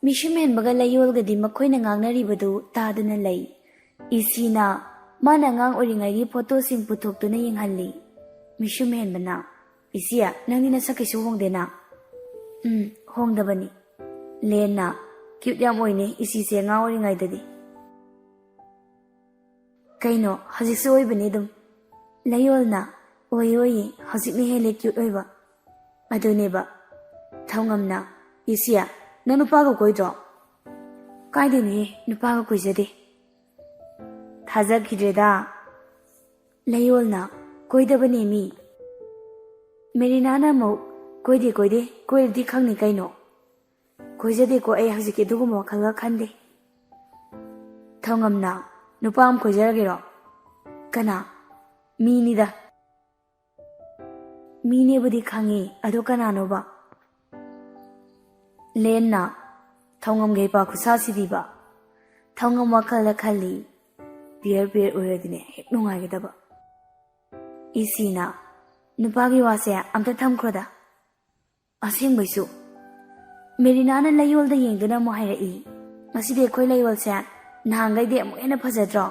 ꯃꯤꯁꯨꯝ ꯍꯦꯟꯕꯒ ꯂꯩꯌꯣꯜꯒꯗꯤ ꯃꯈꯣꯏꯅ ꯉꯥꯡꯅꯔꯤꯕꯗꯨ ꯇꯥꯗꯨꯅ ꯂꯩ꯫ ꯏꯁꯤꯅ ꯃꯥꯅ ꯑꯉꯥꯡ ꯑꯣꯏꯔꯤꯉꯩꯒꯤ ꯐꯣꯇꯣꯁꯤꯡ ꯄꯨꯊꯣꯛꯇꯨꯅ ꯌꯦꯡꯍꯜꯂꯤ꯫ ꯃꯤꯁꯨꯝ ꯍꯦꯟꯕꯅ, "ꯏꯁꯤ, ꯅꯪꯗꯤ ꯅꯁꯛ ꯀꯩꯁꯨ ꯍꯣꯡꯗꯦꯅ꯫" "ꯎꯝ, ꯍꯣꯡꯗꯕꯅꯤ꯫" ꯂꯦꯟꯅ, "ꯀ꯭ꯌꯨꯠ ꯌꯥꯝ ꯑꯣꯏꯅꯦ ꯏꯁꯤꯁꯦ ꯑꯉꯥꯡ ꯑꯣꯏꯔꯤꯉꯩꯗꯗꯤ꯫" "ꯀꯩꯅꯣ, ꯍꯧꯖꯤꯛꯁꯨ ꯑꯣꯏꯕꯅꯤ ꯑꯗꯨꯝ꯫" ꯂꯩꯌꯣꯜꯅ, "ꯑꯣꯏꯌꯦ, ꯑꯣꯏꯌꯦ, ꯍꯧꯖꯤꯛꯅ ꯍꯦꯜꯂꯦ ꯀ꯭ꯌꯨꯠ ꯑꯣꯏꯕ꯫" ꯑꯗꯨꯅꯦꯕ꯫ ꯊꯧꯉꯝꯅ, "ꯏꯁꯤ, ꯅꯪ ꯅꯨꯄꯥꯒ ꯀꯣꯏꯗ꯭ꯔꯣ?" "ꯀꯥꯏꯗꯩꯅꯣꯍꯦ, ꯅꯨꯄꯥꯒ ꯀꯣꯏꯖꯗꯦ꯫" "ꯊꯥꯖꯈꯤꯗ꯭ꯔꯦꯗ꯫" ꯂꯩꯌꯣꯜꯅ, "ꯀꯣꯏꯗꯕꯅꯦ ꯃꯤ꯫" ꯃꯦꯔꯤꯅꯥꯅ ꯑꯃꯨꯛ, "ꯀꯣꯏꯗꯦ, ꯀꯣꯏꯗꯦ, ꯀꯣꯏꯔꯗꯤ ꯈꯪꯅꯤ ꯀꯩꯅꯣ꯫" "ꯀꯣꯏꯖꯗꯦꯀꯣ, ꯑꯩ ꯍꯧꯖꯤꯛꯀꯤ ꯑꯗꯨꯒꯨꯝꯕ ꯋꯥꯈꯜꯒ ꯈꯟꯗꯦ꯫" ꯊꯧꯉꯝꯅ, "ꯅꯨꯄꯥ ꯑꯃ ꯀꯣꯏꯖꯔꯒꯦꯔꯣ?" "ꯀꯅꯥ?" "ꯃꯤꯅꯤꯗ꯫" "ꯃꯤꯅꯦꯕꯨꯗꯤ ꯈꯪꯉꯤ, ꯑꯗꯣ ꯀꯅꯥꯅꯣꯕ?" ꯂꯦꯟꯅ, "ꯊꯧꯉꯝꯒ ꯍꯩꯄꯥ ꯈꯨꯠꯁꯥꯁꯤꯗꯤꯕ꯫" ꯊꯧꯉꯝ ꯋꯥꯈꯜꯗ ꯈꯜꯂꯤ, "ꯄꯤꯌꯔ ꯄꯤꯌꯔ ꯑꯣꯏꯔꯗꯤꯅꯦ ꯍꯦꯛ ꯅꯨꯡꯉꯥꯏꯒꯗꯕ꯫" ꯏꯁꯤꯅ, "ꯅꯨꯄꯥꯒꯤ ꯋꯥꯁꯦ ꯑꯝꯇ ꯊꯝꯈ꯭ꯔꯣꯗ꯫" ꯑꯁꯦꯡꯕꯩꯁꯨ꯫ ꯃꯦꯔꯤꯅꯥꯅ ꯂꯩꯌꯣꯜꯗ ꯌꯦꯡꯗꯨꯅ ꯑꯃꯨꯛ ꯍꯥꯏꯔꯛꯏ, "ꯉꯁꯤꯗꯤ ꯑꯩꯈꯣꯏ ꯂꯩꯌꯣꯜꯁꯦ ꯅꯍꯥꯟꯈꯩꯗꯤ ꯑꯃꯨꯛ ꯍꯦꯟꯅ ꯐꯖꯗ꯭ꯔꯣ?"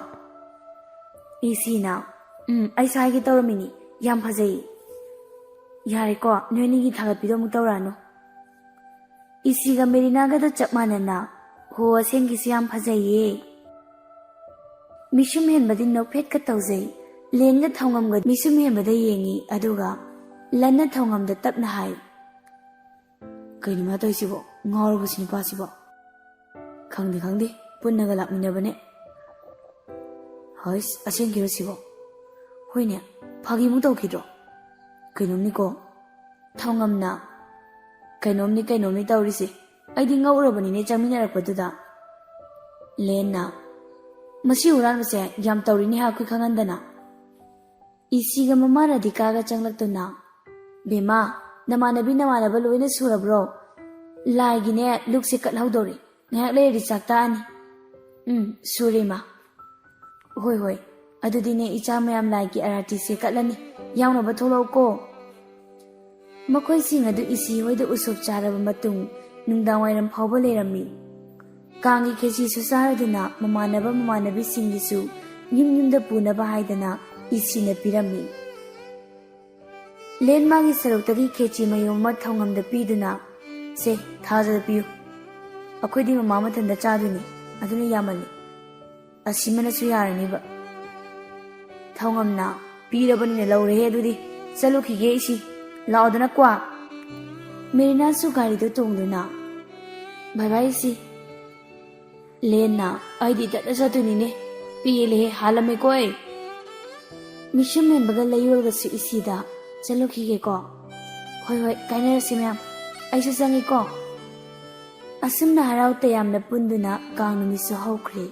ꯏꯁꯤꯅ, "ꯎꯝ, ꯑꯩꯁꯨ ꯍꯥꯏꯒꯦ ꯇꯧꯔꯝꯃꯤꯅꯤ, ꯌꯥꯝ ꯐꯖꯩ꯫" "ꯌꯥꯔꯦꯀꯣ, ꯅꯣꯏ ꯑꯅꯤꯒꯤ ꯊꯥꯒꯠꯄꯤꯗꯣ ꯑꯃꯨꯛ ꯇꯧꯔꯛꯑꯅꯨ꯫" ꯏꯁꯤꯒ ꯃꯦꯔꯤꯅꯥꯒꯗꯣ ꯆꯞ ꯃꯥꯟꯅꯅ, "ꯍꯣ, ꯑꯁꯦꯡꯒꯤꯁꯨ ꯌꯥꯝ ꯐꯖꯩꯌꯦ꯫" ꯃꯤꯁꯨꯝ ꯍꯦꯟꯕꯗꯤ ꯅꯣꯛꯐꯦꯠꯀ ꯇꯧꯖꯩ꯫ ꯂꯦꯟꯒ ꯊꯧꯉꯝꯒ ꯃꯤꯁꯨꯝ ꯍꯦꯟꯕꯗ ꯌꯦꯡꯉꯤ, ꯑꯗꯨꯒ ꯂꯟꯅ ꯊꯧꯉꯝꯗ ꯇꯞꯅ ꯍꯥꯏ, ꯀꯩꯅꯣ ꯃꯥ ꯇꯧꯔꯤꯁꯤꯕꯣ? ꯉꯥꯎꯔꯕ ꯁꯤ ꯅꯨꯄꯥꯁꯤꯕꯣ? ꯈꯪꯗꯦ, ꯈꯪꯗꯦ, ꯄꯨꯟꯅꯒ ꯂꯥꯛꯃꯤꯟꯅꯕꯅꯦ꯫ ꯍꯩꯁ, ꯑꯁꯦꯡꯀꯤꯔꯣ ꯁꯤꯕꯣ? ꯍꯣꯏꯅꯦ, ꯐꯥꯒꯤꯃꯨꯛ ꯇꯧꯈꯤꯗ꯭ꯔꯣ? ꯀꯩꯅꯣꯝꯅꯤꯀꯣ꯫ ꯊꯧꯉꯝꯅ, "ꯀꯩꯅꯣꯝꯅꯤ, ꯀꯩꯅꯣꯝꯅꯤ ꯇꯧꯔꯤꯁꯦ꯫ ꯑꯩꯗꯤ ꯉꯛꯎꯔꯕꯅꯤꯅꯦ ꯆꯪꯃꯤꯟꯅꯔꯛꯄꯗꯨꯗ꯫" ꯂꯦꯟꯅ, "ꯃꯁꯤ ꯍꯨꯔꯥꯟꯕꯁꯦ ꯌꯥꯝ ꯇꯧꯔꯤꯅꯦ ꯑꯩꯈꯣꯏ ꯈꯪꯍꯟꯗꯅ꯫" ꯏꯁꯤꯒ ꯃꯃꯥ ꯔꯥꯙꯤꯀꯥꯒ ꯆꯪꯂꯛꯇꯨꯅ, "ꯕꯦꯝꯃ, ꯅꯃꯥꯟꯅꯕꯤ ꯅꯃꯥꯟꯅꯕ ꯂꯣꯏꯅ ꯁꯨꯔꯕ꯭ꯔꯣ? ꯂꯥꯏꯒꯤꯅꯦ ꯂꯨꯛꯁꯦ ꯀꯠꯍꯧꯗꯧꯔꯤ꯫ ꯉꯥꯏꯍꯥꯛ ꯂꯩꯔꯗꯤ ꯆꯥꯛ ꯇꯥꯛꯑꯅꯤ꯫" "ꯎꯝ, ꯁꯨꯔꯦ, ꯏꯃꯥ꯫" "ꯍꯣꯏ, ꯍꯣꯏ꯫ ꯑꯗꯨꯗꯤꯅꯦ, ꯏꯆꯥ ꯃꯌꯥꯝ ꯂꯥꯏꯒꯤ ꯑꯥꯔꯇꯤꯁꯦ ꯀꯠꯂꯅꯤ꯫ ꯌꯥꯎꯅꯕ ꯊꯣꯛꯂꯛꯎꯀꯣ꯫" ꯃꯈꯣꯏꯁꯤꯡ ꯑꯗꯨ ꯏꯁꯤ ꯍꯣꯏꯗ ꯎꯁꯣꯞ ꯆꯥꯔꯕ ꯃꯇꯨꯡ, ꯅꯨꯡꯗꯥꯡꯋꯥꯏꯔꯝ ꯐꯥꯎꯕ ꯂꯩꯔꯝꯃꯤ꯫ ꯀꯥꯡꯒꯤ ꯈꯦꯆꯤꯁꯨ ꯆꯥꯔꯗꯨꯅ, ꯃꯃꯥꯟꯅꯕ ꯃꯃꯥꯟꯅꯕꯤꯁꯤꯡꯒꯤꯁꯨ ꯌꯨꯝ ꯌꯨꯝꯗ ꯄꯨꯅꯕ ꯍꯥꯏꯗꯅ ꯏꯁꯤꯅ ꯄꯤꯔꯝꯃꯤ꯫ ꯂꯦꯟ ꯃꯥꯒꯤ ꯁꯔꯨꯛꯇꯒꯤ ꯈꯦꯆꯤ ꯃꯌꯨꯝ ꯑꯃ ꯊꯧꯉꯝꯗ ꯄꯤꯗꯨꯅ, "ꯁꯦ, ꯊꯥꯖꯗ ꯄꯤꯌꯨ꯫ ꯑꯩꯈꯣꯏꯗꯤ ꯃꯃꯥ ꯃꯊꯟꯇ ꯆꯥꯗꯣꯏꯅꯤ, ꯑꯗꯨꯅ ꯌꯥꯝꯃꯜꯂꯤ꯫ ꯑꯁꯤꯃꯅꯁꯨ ꯌꯥꯔꯅꯤꯕ꯫" ꯊꯧꯉꯝꯅ, "ꯄꯤꯔꯕꯅꯤꯅ ꯂꯧꯔꯦꯍꯦ ꯑꯗꯨꯗꯤ꯫ ꯆꯠꯂꯨꯈꯤꯒꯦ ꯏꯁꯤ꯫ ꯂꯥꯛꯑꯣꯗꯅ ꯀ꯭ꯋꯥ꯫" ꯃꯦꯔꯤꯅꯥꯁꯨ ꯒꯥꯔꯤꯗ ꯇꯣꯡꯗꯨꯅ, "ꯕꯥꯏ ꯕꯥꯏ ꯏꯁꯤ꯫" ꯂꯦꯟꯅ, "ꯑꯩꯗꯤ ꯏꯊꯟꯇ ꯆꯠꯇꯣꯏꯅꯤꯅꯦ꯫ ꯄꯦꯜꯂꯦꯍꯦ, ꯍꯥꯜꯂꯝꯃꯦꯀꯣ ꯑꯩ꯫" ꯃꯤꯁꯝ ꯃꯦꯟꯕꯒ ꯂꯩꯌꯣꯜꯒꯁꯨ ꯏꯁꯤꯗ, "ꯆꯠꯂꯨꯈꯤꯒꯦꯀꯣ꯫" "ꯍꯣꯏ, ꯍꯣꯏ, ꯀꯥꯏꯅꯔꯁꯤ ꯃꯌꯥꯝ꯫ ꯑꯩꯁꯨ ꯆꯪꯉꯤꯀꯣ꯫" ꯑꯁꯨꯝꯅ ꯍꯔꯥꯎ ꯇꯌꯥꯝꯅ ꯄꯨꯟꯗꯨꯅ ꯀꯥꯡ ꯅꯨꯃꯤꯠꯁꯨ ꯍꯧꯈ꯭ꯔꯦ꯫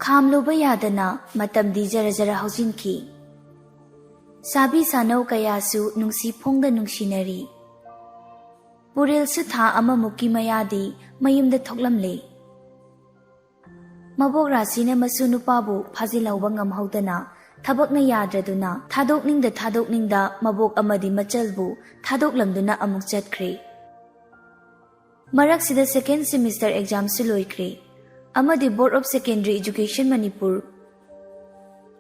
ꯈꯥꯝꯂꯨꯕ ꯌꯥꯗꯅ ꯃꯇꯝꯗꯤ ꯖꯔ ꯖꯔ ꯍꯧꯖꯤꯟꯈꯤ꯫ ꯁꯥꯕꯤ ꯁꯥꯅꯧ ꯀꯌꯥꯁꯨ ꯅꯨꯡꯁꯤ ꯐꯣꯡꯗ ꯅꯨꯡꯁꯤꯅꯔꯤ꯫ ꯄꯨꯔꯦꯜꯁꯨ ꯊꯥ ꯑꯃꯃꯨꯛꯀꯤ ꯃꯌꯥꯗꯤ ꯃꯌꯨꯝꯗ ꯊꯣꯛꯂꯝꯂꯦ꯫ ꯃꯕꯣꯛ ꯔꯥꯁꯤꯅ ꯃꯁꯨ ꯅꯨꯄꯥꯕꯨ ꯐꯥꯖꯤꯜꯍꯧꯕ ꯉꯝꯍꯧꯗꯅ, ꯊꯕꯛꯅ ꯌꯥꯗ꯭ꯔꯗꯨꯅ, ꯊꯥꯗꯣꯛꯅꯤꯡꯗ ꯊꯥꯗꯣꯛꯅꯤꯡꯗ ꯃꯕꯣꯛ ꯑꯃꯗꯤ ꯃꯆꯜꯕꯨ ꯊꯥꯗꯣꯛꯂꯝꯗꯨꯅ ꯑꯃꯨꯛ ꯆꯠꯈ꯭ꯔꯦ꯫ ꯃꯔꯛꯁꯤꯗ second semester examꯁꯨ ꯂꯣꯏꯈ꯭ꯔꯦ, ꯑꯃꯗꯤ Board of Secondary Education Manipur,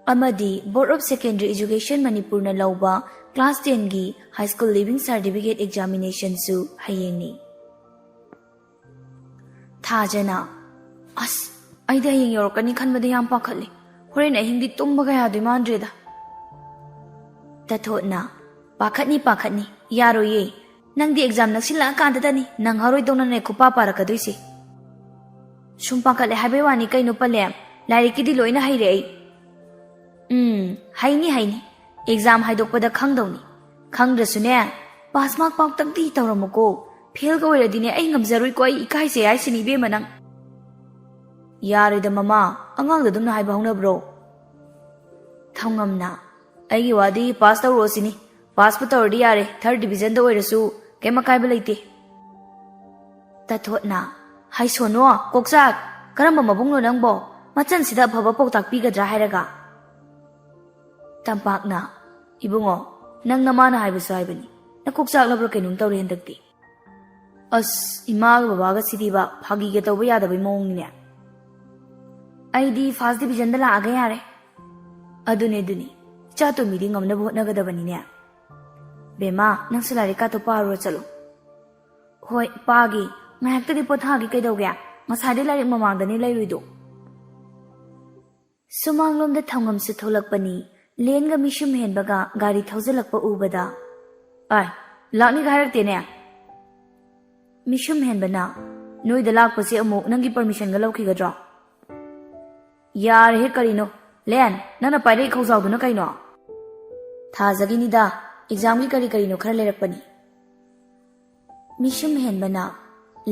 ꯑꯃꯗꯤ Board of Secondary Education ꯃꯅꯤꯄꯨꯔꯅ ꯂꯧꯕ class tenꯒꯤ High School Leaving Certificate examinationꯁꯨ ꯍꯌꯦꯡꯅꯤ꯫ ꯊꯥꯖꯅ, "ꯑꯁ, ꯑꯩꯗꯤ ꯍꯌꯦꯡ ꯌꯧꯔꯛꯀꯅꯤ ꯈꯟꯕꯗ ꯌꯥꯝ ꯄꯥꯈꯠꯂꯤ꯫ ꯍꯣꯔꯦꯟ ꯑꯍꯤꯡꯗꯤ ꯇꯨꯝꯕꯒ ꯌꯥꯗꯣꯏ ꯃꯥꯟꯗ꯭ꯔꯦꯗ꯫" ꯇꯊꯣꯠꯅ, ꯄꯥꯈꯠꯅꯤ, ꯄꯥꯈꯠꯅꯤ꯫ ꯌꯥꯔꯣꯏꯌꯦ꯫ ꯅꯪꯗꯤ ꯑꯦꯛꯖꯥꯝ ꯅꯛꯁꯤꯜꯂꯛꯑꯀꯥꯟꯗꯗꯅꯤ ꯅꯪꯍꯧꯔꯣꯏꯗꯧꯅꯅꯦ ꯈꯨꯄꯥ ꯄꯥꯔꯛꯀꯗꯣꯏꯁꯦ꯫ ꯁꯨꯝ ꯄꯥꯈꯠꯂꯦ ꯍꯥꯏꯕꯩ ꯋꯥꯅꯤ ꯀꯩꯅꯣ ꯄꯂꯦꯝ, ꯂꯥꯏꯔꯤꯛꯀꯤꯗꯤ ꯂꯣꯏꯅ ꯍꯩꯔꯦ ꯑꯩ꯫ ꯎꯝ, ꯍꯩꯅꯤ, ꯍꯩꯅꯤ꯫ ꯑꯦꯛꯖꯥꯝ ꯍꯥꯏꯗꯣꯛꯄꯗ ꯈꯪꯗꯧꯅꯤ꯫ ꯈꯪꯗ꯭ꯔꯁꯨꯅꯦ, ꯄꯥꯁ ꯃꯥꯔꯛ ꯄꯥꯎꯇꯪꯗꯤ ꯇꯧꯔꯝꯃꯨꯀꯣ꯫ ꯐꯦꯜꯒ ꯑꯣꯏꯔꯗꯤꯅꯦ ꯑꯩ ꯉꯝꯖꯔꯣꯏꯀꯣ, ꯑꯩ ꯏꯀꯥꯏꯖꯩ ꯍꯥꯏꯁꯤꯅꯤ ꯏꯕꯦꯝꯃ ꯅꯪ꯫ ꯌꯥꯔꯦꯗ ꯃꯃꯥ, ꯑꯉꯥꯡꯗ ꯑꯗꯨꯝꯅ ꯍꯥꯏꯕ ꯍꯧꯅꯕ꯭ꯔꯣ? ꯊꯧꯉꯝꯅ, ꯑꯩꯒꯤ ꯋꯥꯗꯤ ꯄꯥꯁ ꯇꯧꯔꯛꯑꯣ ꯁꯤꯅꯤ꯫ ꯄꯥꯁꯄꯨ ꯇꯧꯔꯗꯤ ꯌꯥꯔꯦ, ꯊꯥꯔꯠ ꯗꯤꯕꯤꯖꯟꯗ ꯑꯣꯏꯔꯁꯨ ꯀꯩꯝ ꯑꯀꯥꯏꯕ ꯂꯩꯇꯦ꯫ ꯇꯊꯣꯠꯅ, ꯍꯥꯏꯁꯣꯅꯣ, ꯀꯣꯛꯆꯥꯛ, ꯀꯔꯝꯕ ꯃꯕꯨꯡꯅꯣ ꯅꯪꯕꯣ? ꯃꯆꯟꯁꯤꯗ ꯑꯐꯕ ꯄꯥꯎꯇꯥꯛ ꯄꯤꯒꯗ꯭ꯔꯥ ꯍꯥꯏꯔꯒ꯫ ꯇꯝꯄꯥꯛꯅ, ꯏꯕꯨꯡꯉꯣ, ꯅꯪ ꯅꯃꯥꯅ ꯍꯥꯏꯕꯁꯨ ꯍꯥꯏꯕꯅꯤ, ꯅꯀꯣꯛ ꯆꯥꯛꯂꯕ꯭ꯔꯥ ꯀꯩꯅꯣꯝ ꯇꯧꯔꯦ ꯍꯟꯗꯛꯇꯤ꯫ ꯑꯁ, ꯏꯃꯥꯒ ꯕꯕꯥꯒ ꯁꯤꯗꯤꯕ ꯐꯥꯒꯤꯒ ꯇꯧꯕ ꯌꯥꯗꯕꯩ ꯃꯑꯣꯡꯅꯤꯅꯦ꯫ ꯑꯩꯗꯤ ꯐꯥꯔꯁ ꯗꯤꯕꯤꯖꯟꯗ ꯂꯥꯛꯑꯒ ꯌꯥꯔꯦ꯫ ꯑꯗꯨꯅꯦ, ꯑꯗꯨꯅꯤ, ꯏꯆꯥ ꯇꯣꯝꯕꯤꯗꯤ ꯉꯝꯅꯕ ꯍꯣꯠꯅꯒꯗꯕꯅꯤꯅꯦ꯫ ꯕꯦꯝꯃ, ꯅꯪꯁꯨ ꯂꯥꯏꯔꯤꯛ ꯀꯥꯇꯣ ꯄꯥꯔꯨꯔꯣ ꯆꯠꯂꯣ꯫ ꯍꯣꯏ, ꯄꯥꯒꯦ꯫ ꯉꯥꯏꯍꯥꯛꯇꯗꯤ ꯄꯣꯊꯥꯒꯦ ꯀꯩꯗꯧꯒꯦ? ꯉꯁꯥꯏꯗꯩ ꯂꯥꯏꯔꯤꯛ ꯃꯃꯥꯡꯗꯅꯦ ꯂꯩꯔꯨꯏꯗꯣ꯫ ꯁꯨꯃꯥꯡꯂꯣꯝꯗ ꯊꯧꯉꯝꯁꯨ ꯊꯣꯛꯂꯛꯄꯅꯤ꯫ ꯂꯦꯟꯒ ꯃꯤꯁꯨꯝ ꯍꯦꯟꯕꯒ ꯒꯥꯔꯤ ꯊꯧꯖꯤꯜꯂꯛꯄ ꯎꯕꯗ, "ꯑꯥꯏ, ꯂꯥꯛꯅꯤꯒ ꯍꯥꯏꯔꯛꯇꯦꯅꯦ?" ꯃꯤꯁꯨꯝ ꯍꯦꯟꯕꯅ, "ꯅꯣꯏꯗ ꯂꯥꯛꯄꯁꯦ ꯑꯃꯨꯛ ꯅꯪꯒꯤ ꯄꯔꯃꯤꯁꯟꯒ ꯂꯧꯈꯤꯒꯗ꯭ꯔꯣ?" "ꯌꯥꯔꯦꯍꯦ, ꯀꯔꯤꯅꯣ? ꯂꯦꯟ, ꯅꯪꯅ ꯄꯥꯏꯔꯛꯏ ꯈꯧꯖꯥꯎꯗꯨꯅ ꯀꯩꯅꯣ?" "ꯊꯥꯖꯒꯤꯅꯤꯗ, ꯑꯦꯛꯖꯥꯝꯒꯤ ꯀꯔꯤ ꯀꯔꯤꯅꯣ ꯈꯔ ꯂꯩꯔꯛꯄꯅꯤ꯫" ꯃꯤꯁꯨꯝ ꯍꯦꯟꯕꯅ,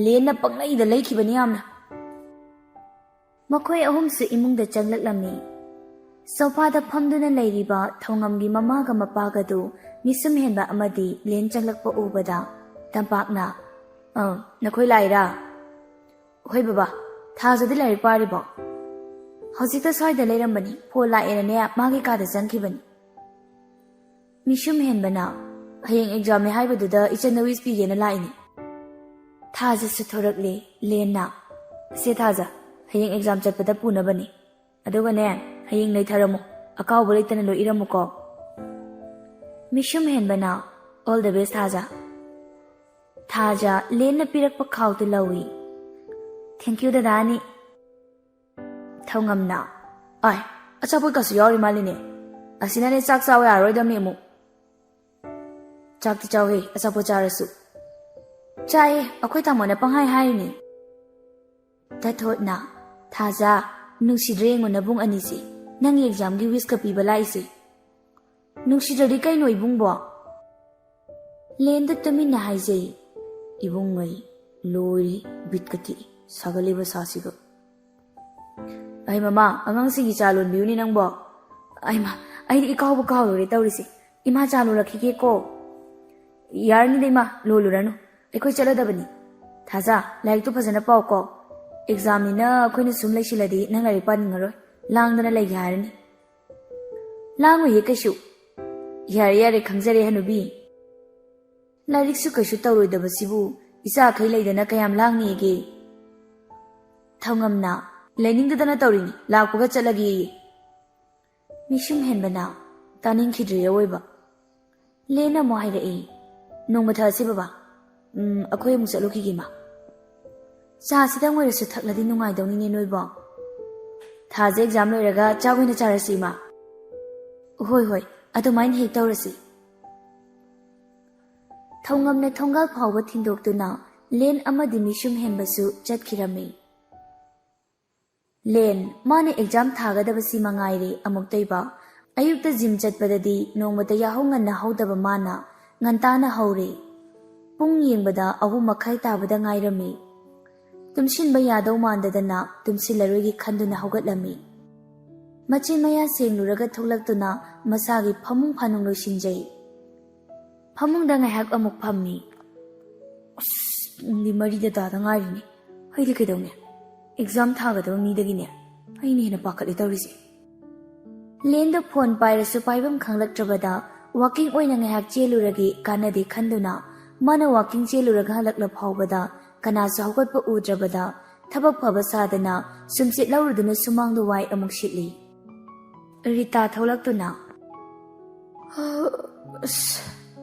"ꯂꯦꯟꯅ ꯄꯪꯂꯩꯗ ꯂꯩꯈꯤꯕꯅꯤ ꯌꯥꯝꯅ꯫" ꯃꯈꯣꯏ ꯑꯍꯨꯝꯁꯨ ꯏꯃꯨꯡꯗ ꯆꯪꯂꯛꯂꯝꯃꯤ꯫ ꯁꯣꯐꯥꯗ ꯐꯝꯗꯨꯅ ꯂꯩꯔꯤꯕ ꯊꯧꯉꯝꯒꯤ ꯃꯃꯥꯒ ꯃꯄꯥꯒꯗꯨ ꯃꯤꯁꯨꯝ ꯍꯦꯟꯕ ꯑꯃꯗꯤ ꯂꯦꯟ ꯆꯪꯂꯛꯄ ꯎꯕꯗ ꯇꯝꯄꯥꯛꯅ, "ꯑ, ꯅꯈꯣꯏ ꯂꯥꯛꯏꯔꯥ?" "ꯍꯣꯏ ꯕꯕꯥ, ꯊꯥꯖꯗꯤ ꯂꯥꯏꯔꯤꯛ ꯄꯥꯔꯤꯕꯣ?" "ꯍꯧꯖꯤꯛꯇ ꯁ꯭ꯋꯥꯏꯗ ꯂꯩꯔꯝꯕꯅꯤ, ꯐꯣꯟ ꯂꯥꯛꯑꯦꯅꯅꯦ ꯃꯥꯒꯤ ꯀꯥꯗ ꯆꯪꯈꯤꯕꯅꯤ꯫" ꯃꯤꯁꯨꯝ ꯍꯦꯟꯕꯅ, "ꯍꯌꯦꯡ ꯑꯦꯛꯖꯥꯝꯅꯦ ꯍꯥꯏꯕꯗꯨꯗ ꯏꯆꯟꯅ ꯋꯤꯁ ꯄꯤꯒꯦꯅ ꯂꯥꯛꯏꯅꯤ꯫" ꯊꯥꯖꯁꯨ ꯊꯣꯔꯛꯂꯦ꯫ ꯂꯦꯟꯅ, "ꯁꯦ ꯊꯥꯖ, ꯍꯌꯦꯡ ꯑꯦꯛꯖꯥꯝ ꯆꯠꯄꯗ ꯄꯨꯅꯕꯅꯤ꯫ ꯑꯗꯨꯒꯅꯦ, ꯍꯌꯦꯡ ꯅꯩꯊꯔꯝꯃꯨ, ꯑꯀꯥꯎꯕ ꯂꯩꯇꯅ ꯂꯣꯏ ꯏꯔꯝꯃꯨꯀꯣ꯫" ꯃꯤꯁꯨꯝ ꯍꯦꯟꯕꯅ, "All the best ꯊꯥꯖ꯫" ꯊꯥꯖ ꯂꯦꯟꯅ ꯄꯤꯔꯛꯄ ꯈꯥꯎꯗꯨ ꯂꯧꯏ꯫ "Thank you ꯗꯗꯥ ꯑꯅꯤ꯫" ꯊꯧꯉꯝꯅ, "ꯑꯥꯏ, ꯑꯆꯥꯄꯣꯠꯀꯁꯨ ꯌꯥꯎꯔꯤ ꯃꯥꯜꯂꯤꯅꯦ꯫ ꯑꯁꯤꯅꯅꯦ ꯆꯥꯛ ꯆꯥꯎ ꯌꯥꯔꯔꯣꯏꯗꯕꯅꯤ ꯑꯃꯨꯛ꯫" ꯆꯥꯛꯇꯤ ꯆꯥꯎꯍꯦ, ꯑꯆꯥꯄꯣꯠ ꯆꯥꯔꯁꯨ꯫ ꯆꯥꯏꯌꯦ, ꯑꯩꯈꯣꯏ ꯇꯥꯃꯣꯅ ꯄꯪꯍꯥꯏ ꯍꯥꯏꯔꯤꯅꯦ꯫ ꯇꯊꯣꯠꯅ, "ꯊꯥꯖ, ꯅꯨꯡꯁꯤꯗ꯭ꯔꯦ ꯌꯦꯡꯉꯣ ꯅꯕꯨꯡ ꯑꯅꯤꯁꯦ, ꯅꯪꯒꯤ ꯑꯦꯛꯖꯥꯝꯒꯤ ꯋꯤꯁꯀ ꯄꯤꯕ ꯂꯥꯛꯏꯁꯦ꯫ ꯅꯨꯡꯁꯤꯗ꯭ꯔꯗꯤ ꯀꯩꯅꯣ ꯏꯕꯨꯡꯕꯣ?" ꯂꯦꯟꯗ ꯇꯨꯃꯤꯟꯅ ꯍꯥꯏꯖꯩ, "ꯏꯕꯨꯡꯉꯩ, ꯂꯣꯏꯔꯦ, ꯕꯤꯠꯀ ꯇꯦꯛꯏ, ꯁꯥꯒꯠꯂꯤꯕ ꯁꯥꯁꯤꯒ꯫ ꯑꯩ ꯃꯃꯥ, ꯑꯉꯥꯡꯁꯤꯡꯒꯤ ꯆꯥ ꯂꯣꯟꯕꯤꯌꯨꯅꯦ ꯅꯪꯕꯣ꯫ ꯑꯩꯃ, ꯑꯩꯗꯤ ꯏꯀꯥꯎꯕ ꯀꯥꯎꯔꯨꯔꯦ ꯇꯧꯔꯤꯁꯦ꯫ ꯏꯃꯥ ꯆꯥ ꯂꯣꯜꯂꯛꯈꯤꯒꯦꯀꯣ꯫ ꯌꯥꯔꯅꯤꯗ ꯏꯃꯥ, ꯂꯣꯜꯂꯨꯔꯅꯨ꯫ ꯑꯩꯈꯣꯏ ꯆꯠꯂꯗꯕꯅꯤ꯫ ꯊꯥꯖ, ꯂꯥꯏꯔꯤꯛꯇꯨ ꯐꯖꯅ ꯄꯥꯎꯀꯣ꯫ ꯑꯦꯛꯖꯥꯝꯅꯤꯅ ꯑꯩꯈꯣꯏꯅ ꯁꯨꯝ ꯂꯩꯁꯤꯜꯂꯗꯤ ꯅꯪ ꯂꯥꯏꯔꯤꯛ ꯄꯥꯅꯤꯡꯉꯔꯣꯏ꯫ ꯂꯥꯡꯗꯅ ꯂꯩꯒꯦ ꯍꯥꯏꯔꯅꯤ꯫" "ꯂꯥꯡꯉꯣꯏꯌꯦ ꯀꯩꯁꯨ꯫" "ꯌꯥꯔꯦ ꯌꯥꯔꯦ, ꯈꯪꯖꯔꯦ ꯍꯅꯨꯕꯤ꯫ ꯂꯥꯏꯔꯤꯛꯁꯨ ꯀꯩꯁꯨ ꯇꯧꯔꯣꯏꯗꯕꯁꯤꯕꯨ ꯏꯆꯥꯈꯩ ꯂꯩꯗꯅ ꯀꯌꯥꯝ ꯂꯥꯡꯅꯤꯒꯦ?" ꯊꯧꯉꯝꯅ, "ꯂꯩꯅꯤꯡꯗꯗꯅ ꯇꯧꯔꯤꯅꯤ, ꯂꯥꯛꯄꯒ ꯆꯠꯂꯒꯦꯌꯦ꯫" ꯃꯤꯁꯨꯝ ꯍꯦꯟꯕꯅ, "ꯇꯥꯅꯤꯡꯈꯤꯗ꯭ꯔꯦ ꯑꯋꯣꯏꯕ꯫" ꯂꯦꯟꯅ ꯑꯃꯨꯛ ꯍꯥꯏꯔꯛꯏ, "ꯅꯣꯡꯃ ꯊꯛꯑꯁꯤ ꯕꯕꯥ꯫ ꯎꯝ, ꯑꯩꯈꯣꯏ ꯑꯃꯨꯛ ꯆꯠꯂꯨꯈꯤꯒꯦ ꯏꯃꯥ꯫ ꯆꯥꯁꯤꯗꯪ ꯑꯣꯏꯔꯁꯨ ꯊꯛꯂꯗꯤ ꯅꯨꯡꯉꯥꯏꯗꯧꯅꯤꯅꯦ ꯅꯣꯏꯕꯣ꯫ ꯊꯥꯁꯦ ꯑꯦꯛꯖꯥꯝ ꯂꯣꯏꯔꯒ ꯆꯥꯛ ꯑꯣꯏꯅ ꯆꯥꯔꯁꯤ ꯏꯃꯥ꯫" "ꯍꯣꯏ ꯍꯣꯏ, ꯑꯗꯨꯃꯥꯏꯅ ꯍꯦꯛ ꯇꯧꯔꯁꯤ꯫" ꯊꯧꯉꯝꯅ ꯊꯣꯡꯒꯥꯜ ꯐꯥꯎꯕ ꯊꯤꯟꯗꯣꯛꯇꯨꯅ ꯂꯦꯟ ꯑꯃꯗꯤ ꯃꯤꯁꯨꯝ ꯍꯦꯟꯕꯁꯨ ꯆꯠꯈꯤꯔꯝꯃꯤ꯫ ꯂꯦꯟ, ꯃꯥꯅ ꯑꯦꯛꯖꯥꯝ ꯊꯥꯒꯗꯕꯁꯤ ꯃꯉꯥꯏꯔꯦ ꯑꯃꯨꯛꯇꯣꯏꯕ꯫ ꯑꯌꯨꯛꯇ ꯖꯤꯝ ꯆꯠꯄꯗꯗꯤ ꯅꯣꯡꯃꯇ ꯌꯥꯍꯧ ꯉꯟꯅ ꯍꯧꯗꯕ ꯃꯥꯅ ꯉꯟꯇꯥꯅ ꯍꯧꯔꯦ꯫ ꯄꯨꯡ ꯌꯦꯡꯕꯗ ꯑꯍꯨꯝ ꯃꯈꯥꯏ ꯇꯥꯕꯗ ꯉꯥꯏꯔꯝꯃꯤ꯫ ꯇꯨꯝꯁꯤꯟꯕ ꯌꯥꯗꯧ ꯃꯥꯟꯗꯗꯅ ꯇꯨꯝꯁꯤꯜꯂꯔꯣꯏꯒꯦ ꯈꯟꯗꯨꯅ ꯍꯧꯒꯠꯂꯝꯃꯤ꯫ ꯃꯆꯤꯟ ꯃꯌꯥ ꯁꯦꯡꯂꯨꯔꯒ ꯊꯣꯛꯂꯛꯇꯨꯅ ꯃꯁꯥꯒꯤ ꯐꯃꯨꯡ ꯐꯥꯅꯨꯡ ꯂꯣꯏꯁꯤꯟꯖꯩ꯫ ꯐꯃꯨꯡꯗ ꯉꯥꯏꯍꯥꯛ ꯑꯃꯨꯛ ꯐꯝꯃꯤ꯫ ꯑꯁ, ꯄꯨꯡꯗꯤ ꯃꯔꯤꯗ ꯇꯥꯗ ꯉꯥꯏꯔꯤꯅꯦ꯫ ꯑꯩꯗꯤ ꯀꯩꯗꯧꯅꯤ? ꯑꯦꯛꯖꯥꯝ ꯊꯥꯒꯗꯕ ꯃꯤꯗꯒꯤꯅꯦ ꯑꯩꯅ ꯍꯦꯟꯅ ꯄꯥꯈꯠꯂꯦ ꯇꯧꯔꯤꯁꯦ꯫ ꯂꯦꯟꯗ ꯐꯣꯟ ꯄꯥꯏꯔꯁꯨ ꯄꯥꯏꯐꯝ ꯈꯪꯂꯛꯇ꯭ꯔꯕꯗ ꯋꯥꯀꯤꯡ ꯑꯣꯏꯅ ꯉꯥꯏꯍꯥꯛ ꯆꯦꯜꯂꯨꯔꯒꯦ ꯀꯥꯟꯅꯗꯦ ꯈꯟꯗꯨꯅ ꯃꯥꯅ ꯋꯥꯀꯤꯡ ꯆꯦꯜꯂꯨꯔꯒ ꯍꯜꯂꯛꯂ ꯐꯥꯎꯕꯗ ꯀꯅꯥꯁꯨ ꯍꯧꯒꯠꯄ ꯎꯗ꯭ꯔꯕꯗ ꯊꯕꯛ ꯐꯕ ꯁꯥꯗꯅ ꯁꯨꯝꯆꯤꯠ ꯂꯧꯔꯨꯗꯨꯅ ꯁꯨꯃꯥꯡꯗ ꯋꯥꯏ ꯑꯃꯨꯛ ꯁꯤꯠꯂꯤ꯫ ꯔꯤꯇꯥ ꯊꯣꯛꯂꯛꯇꯨꯅ, "ꯑꯁ,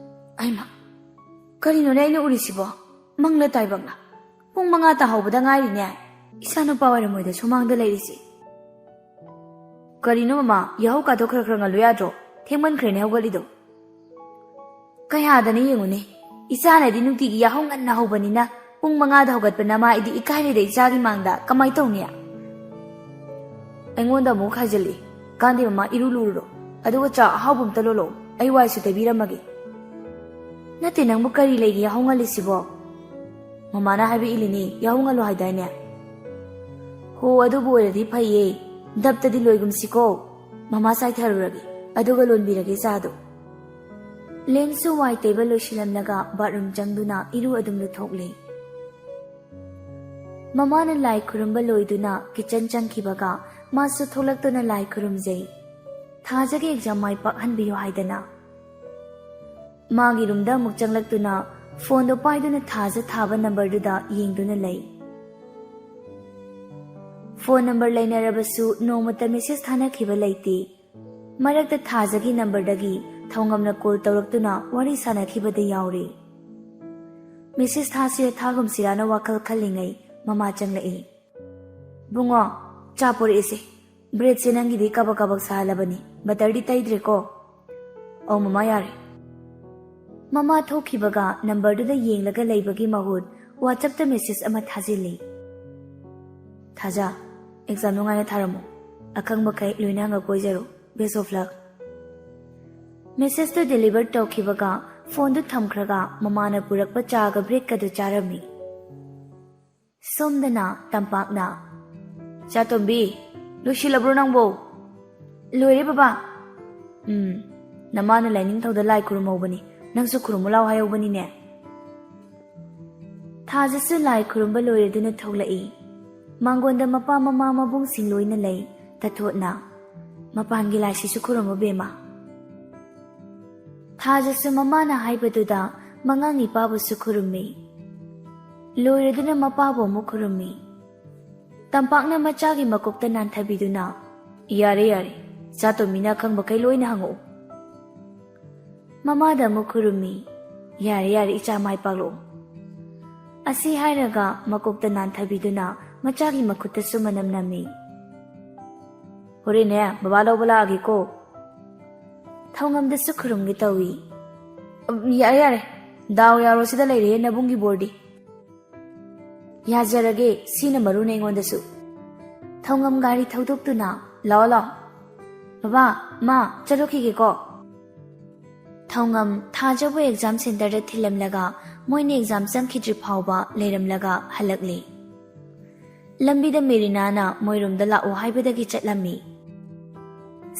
ꯑꯩꯃ, ꯀꯔꯤꯅꯣꯅꯦ ꯑꯩꯅ ꯎꯔꯤꯁꯤꯕꯣ? ꯃꯪꯂ ꯇꯥꯏꯕꯪꯂ? ꯄꯨꯡ ꯃꯉꯥ ꯇꯥꯍꯧꯕꯗ ꯉꯥꯏꯔꯤꯅꯦ꯫ ꯏꯆꯥ ꯅꯨꯄꯥ ꯑꯣꯏꯔꯝꯃꯣꯏꯗ ꯁꯨꯃꯥꯡꯗ ꯂꯩꯔꯤꯁꯤ꯫ ꯀꯔꯤꯅꯣ ꯃꯃꯥ, ꯌꯥꯍꯧ ꯀꯥꯗꯣ ꯈꯔ ꯈꯔ ꯉꯜꯂꯨ ꯌꯥꯗ꯭ꯔꯣ? ꯊꯦꯡꯃꯟꯈ꯭ꯔꯦꯅꯦ ꯍꯧꯒꯠꯂꯤꯗꯣ꯫" ꯀꯌꯥꯗꯅ ꯌꯦꯡꯉꯨꯅꯦ, ꯏꯆꯥꯅꯗꯤ ꯅꯨꯡꯇꯤꯒꯤ ꯌꯥꯍꯧ ꯉꯟꯅ ꯍꯧꯕꯅꯤꯅ ꯄꯨꯡ ꯃꯉꯥꯗ ꯍꯧꯒꯠꯄ ꯅꯃꯥ ꯑꯩꯗꯤ ꯏꯀꯥꯏꯔꯦꯗ ꯏꯆꯥꯒꯤ ꯃꯥꯡꯗ꯫ ꯀꯃꯥꯏ ꯇꯧꯅꯤ? ꯑꯩꯉꯣꯟꯗ ꯑꯃꯨꯛ ꯍꯥꯏꯖꯤꯜꯂꯤ꯫ ꯀꯥꯟꯗꯦ ꯃꯃꯥ, ꯏꯔꯨ ꯂꯨꯔꯨꯔꯣ, ꯑꯗꯨꯒ ꯆꯥ ꯑꯍꯥꯎꯕ ꯑꯝꯇ ꯂꯣꯜꯂꯛꯑꯣ, ꯑꯩ ꯋꯥꯏꯁꯨ ꯇꯩꯕꯤꯔꯝꯃꯒꯦ꯫ ꯅꯠꯇꯦ, ꯅꯪꯕꯨ ꯀꯔꯤ ꯂꯩꯒꯦ ꯌꯥꯍꯧ ꯉꯜꯂꯤꯁꯤꯕꯣ? ꯃꯃꯥꯅ ꯍꯥꯏꯕ ꯏꯜꯂꯤꯅꯤ, ꯌꯥꯍꯧ ꯉꯜꯂꯣ ꯍꯥꯏꯗꯥꯏꯅꯦ? ꯍꯣ, ꯑꯗꯨꯕꯨ ꯑꯣꯏꯔꯗꯤ ꯐꯩꯌꯦ꯫ ꯗꯞꯇꯗꯤ ꯂꯣꯏꯒꯨꯝꯁꯤꯀꯣ꯫ ꯃꯃꯥ ꯆꯥꯏꯊꯔꯨꯔꯒꯦ, ꯑꯗꯨꯒ ꯂꯣꯟꯕꯤꯔꯒꯦ ꯆꯥꯗꯣ꯫ ꯂꯦꯟꯁꯨ ꯋꯥꯏ ꯇꯩꯕ ꯂꯣꯏꯁꯤꯜꯂꯝꯂꯒ ꯕꯥꯠꯔꯨꯝ ꯆꯪꯗꯨꯅ ꯏꯔꯨ ꯑꯗꯨꯝ ꯂꯨꯊꯣꯛꯂꯦ꯫ ꯃꯃꯥꯅ ꯂꯥꯏ ꯈꯨꯔꯨꯝꯕ ꯂꯣꯏꯗꯨꯅ ꯀꯤꯆꯟ ꯆꯪꯈꯤꯕꯒ ꯃꯥꯁꯨ ꯊꯣꯛꯂꯛꯇꯨꯅ ꯂꯥꯏ ꯈꯨꯔꯨꯝꯖꯩ꯫ ꯊꯥꯖꯒꯤ ꯑꯦꯛꯖꯥꯝ ꯃꯥꯏ ꯄꯥꯛꯍꯟꯕꯤꯌꯨ ꯍꯥꯏꯗꯅ꯫ ꯃꯥꯒꯤ ꯔꯨꯝꯗ ꯑꯃꯨꯛ ꯆꯪꯂꯛꯇꯨꯅ ꯐꯣꯟꯗꯣ ꯄꯥꯏꯗꯨꯅ ꯊꯥꯖ ꯊꯥꯕ ꯅꯝꯕꯔꯗꯨꯗ ꯌꯦꯡꯗꯨꯅ ꯂꯩ꯫ ꯐꯣꯟ ꯅꯝꯕꯔ ꯂꯩꯅꯔꯕꯁꯨ ꯅꯣꯡꯃꯇ ꯃꯦꯁꯦꯖ ꯊꯥꯅꯈꯤꯕ ꯂꯩꯇꯦ꯫ ꯃꯔꯛꯇ ꯊꯥꯖꯒꯤ ꯅꯝꯕꯔꯗꯒꯤ ꯊꯧꯉꯝꯅ ꯀꯣꯜ ꯇꯧꯔꯛꯇꯨꯅ ꯋꯥꯔꯤ ꯁꯥꯅꯈꯤꯕꯗ ꯌꯥꯎꯔꯦ꯫ ꯃꯦꯁꯦꯖ ꯊꯥꯁꯤꯔ ꯊꯥꯒꯨꯝꯁꯤꯔꯥꯅ ꯋꯥꯈꯜ ꯈꯜꯂꯤꯉꯩ ꯃꯃꯥ ꯆꯪꯂꯛꯏ꯫ "ꯕꯨꯡꯉꯣ, ꯆꯥ ꯄꯨꯔꯛꯏꯁꯦ꯫ ꯕ꯭ꯔꯦꯗꯁꯦ ꯅꯪꯒꯤꯗꯤ ꯀꯥꯕꯛ ꯀꯥꯕꯛ ꯁꯥꯍꯜꯂꯕꯅꯤ, ꯕꯇꯔꯗꯤ ꯇꯩꯗ꯭ꯔꯦꯀꯣ?" "ꯑꯧ ꯃꯃꯥ, ꯌꯥꯔꯦ꯫" ꯃꯃꯥ ꯊꯣꯛꯈꯤꯕꯒ ꯅꯝꯕꯔꯗꯨꯗ ꯌꯦꯡꯂꯒ ꯂꯩꯕꯒꯤ ꯃꯍꯨꯠ WhatsAppꯇ ꯃꯦꯁꯦꯖ ꯑꯃ ꯊꯥꯖꯤꯜꯂꯤ꯫ "ꯊꯥꯖ, ꯑꯦꯛꯖꯥꯝ ꯅꯨꯡꯉꯥꯏꯅ ꯊꯥꯔꯝꯃꯨ꯫ ꯑꯈꯪꯕꯈꯩ ꯂꯣꯏꯅ ꯍꯪꯉ ꯀꯣꯏꯖꯔꯨ꯫ Best of luck." ꯃꯦꯁꯦꯖꯇꯨ ꯗꯦꯂꯤꯚꯔ ꯇꯧꯈꯤꯕꯒ ꯐꯣꯟꯗꯨ ꯊꯝꯈ꯭ꯔꯒ ꯃꯃꯥꯅ ꯄꯨꯔꯛꯄ ꯆꯥꯒ ꯕ꯭ꯔꯦꯗꯀꯗꯨ ꯆꯥꯔꯝꯃꯤ꯫ ꯁꯣꯝꯗꯅ ꯇꯝꯄꯥꯛꯅ, "ꯆꯥꯇꯣꯝꯕꯤ, ꯂꯣꯏꯁꯤꯜꯂꯕ꯭ꯔꯣ ꯅꯪꯕꯣ?" "ꯂꯣꯏꯔꯦ ꯕꯕꯥ꯫" "ꯎꯝ, ꯅꯃꯥꯅ ꯂꯥꯏꯅꯤꯡꯊꯧꯗ ꯂꯥꯏ ꯈꯨꯔꯨꯝꯍꯧꯕꯅꯤ, ꯅꯪꯁꯨ ꯈꯨꯔꯨꯝꯃꯨ ꯂꯥꯎ ꯍꯥꯏꯍꯧꯕꯅꯤꯅꯦ꯫" ꯊꯥꯖꯁꯨ ꯂꯥꯏ ꯈꯨꯔꯨꯝꯕ ꯂꯣꯏꯔꯗꯨꯅ ꯊꯣꯛꯂꯛꯏ꯫ ꯃꯥꯡꯒꯣꯟꯗ ꯃꯄꯥ ꯃꯃꯥ ꯃꯕꯨꯡꯁꯤꯡ ꯂꯣꯏꯅ ꯂꯩ꯫ ꯇꯊꯣꯠꯅ, "ꯃꯄꯥꯟꯒꯤ ꯂꯥꯏꯁꯤꯁꯨ ꯈꯨꯔꯨꯝꯃꯨ ꯕꯦꯝꯃ꯫" ꯊꯥꯖꯁꯨ ꯃꯃꯥꯅ ꯍꯥꯏꯕꯗꯨꯗ ꯃꯉꯥꯡ ꯏꯄꯥꯕꯨꯁꯨ ꯈꯨꯔꯨꯝꯃꯤ꯫ ꯂꯣꯏꯔꯗꯨꯅ ꯃꯄꯥꯕꯨ ꯑꯃꯨꯛ ꯈꯨꯔꯨꯝꯃꯤ꯫ ꯇꯝꯄꯥꯛꯅ ꯃꯆꯥꯒꯤ ꯃꯀꯣꯛꯇ ꯅꯥꯟꯊꯕꯤꯗꯨꯅ, "ꯌꯥꯔꯦ, ꯌꯥꯔꯦ, ꯆꯥꯇꯣꯝꯕꯤꯅ ꯑꯈꯪꯕꯈꯩ ꯂꯣꯏꯅ ꯍꯪꯉꯛꯎ꯫" ꯃꯃꯥꯗ ꯑꯃꯨꯛ ꯈꯨꯔꯨꯝꯃꯤ꯫ "ꯌꯥꯔꯦ, ꯌꯥꯔꯦ, ꯏꯆꯥ ꯃꯥꯏ ꯄꯥꯛꯂꯛꯑꯣ꯫" ꯑꯁꯤ ꯍꯥꯏꯔꯒ ꯃꯀꯣꯛꯇ ꯅꯥꯟꯊꯕꯤꯗꯨꯅ ꯃꯆꯥꯒꯤ ꯃꯈꯨꯠꯇꯁꯨ ꯃꯅꯝ ꯅꯝꯃꯤ꯫ "ꯍꯣꯔꯦꯟꯅꯦ ꯕꯕꯥ ꯂꯧꯕ ꯂꯥꯛꯑꯒꯦꯀꯣ꯫" ꯊꯧꯉꯝꯗꯁꯨ ꯈꯨꯔꯨꯝꯒꯦ ꯇꯧꯏ꯫ ꯎꯝ, ꯌꯥꯔꯦ, ꯌꯥꯔꯦ꯫ ꯗꯥꯎ ꯌꯥꯔꯣ ꯁꯤꯗ ꯂꯩꯔꯦꯍꯦ ꯅꯕꯨꯡꯒꯤ ꯕꯣꯔꯗꯤ꯫ ꯌꯥꯖꯔꯒꯦ, ꯁꯤꯅ ꯃꯔꯨꯅꯦ ꯑꯩꯉꯣꯟꯗꯁꯨ꯫ ꯊꯧꯉꯝ ꯒꯥꯔꯤ ꯊꯧꯗꯣꯛꯇꯨꯅ, "ꯂꯥꯛꯑꯣ, ꯂꯥꯛꯑꯣ꯫ ꯕꯕꯥ, ꯃꯥ, ꯆꯠꯂꯨꯈꯤꯒꯦꯀꯣ꯫" ꯊꯧꯉꯝ ꯊꯥꯖꯕꯨ ꯑꯦꯛꯖꯥꯝ ꯁꯦꯟꯇꯔꯗ ꯊꯤꯜꯂꯝꯂꯒ ꯃꯣꯏꯅ ꯑꯦꯛꯖꯥꯝ ꯆꯪꯈꯤꯗ꯭ꯔꯤ ꯐꯥꯎꯕ ꯂꯩꯔꯝꯂꯒ ꯍꯜꯂꯛꯂꯤ꯫ ꯂꯝꯕꯤꯗ ꯃꯦꯔꯤꯅꯥꯅ ꯃꯣꯏꯔꯣꯝꯗ ꯂꯥꯛꯑꯣ ꯍꯥꯏꯕꯗꯒꯤ ꯆꯠꯂꯝꯃꯤ꯫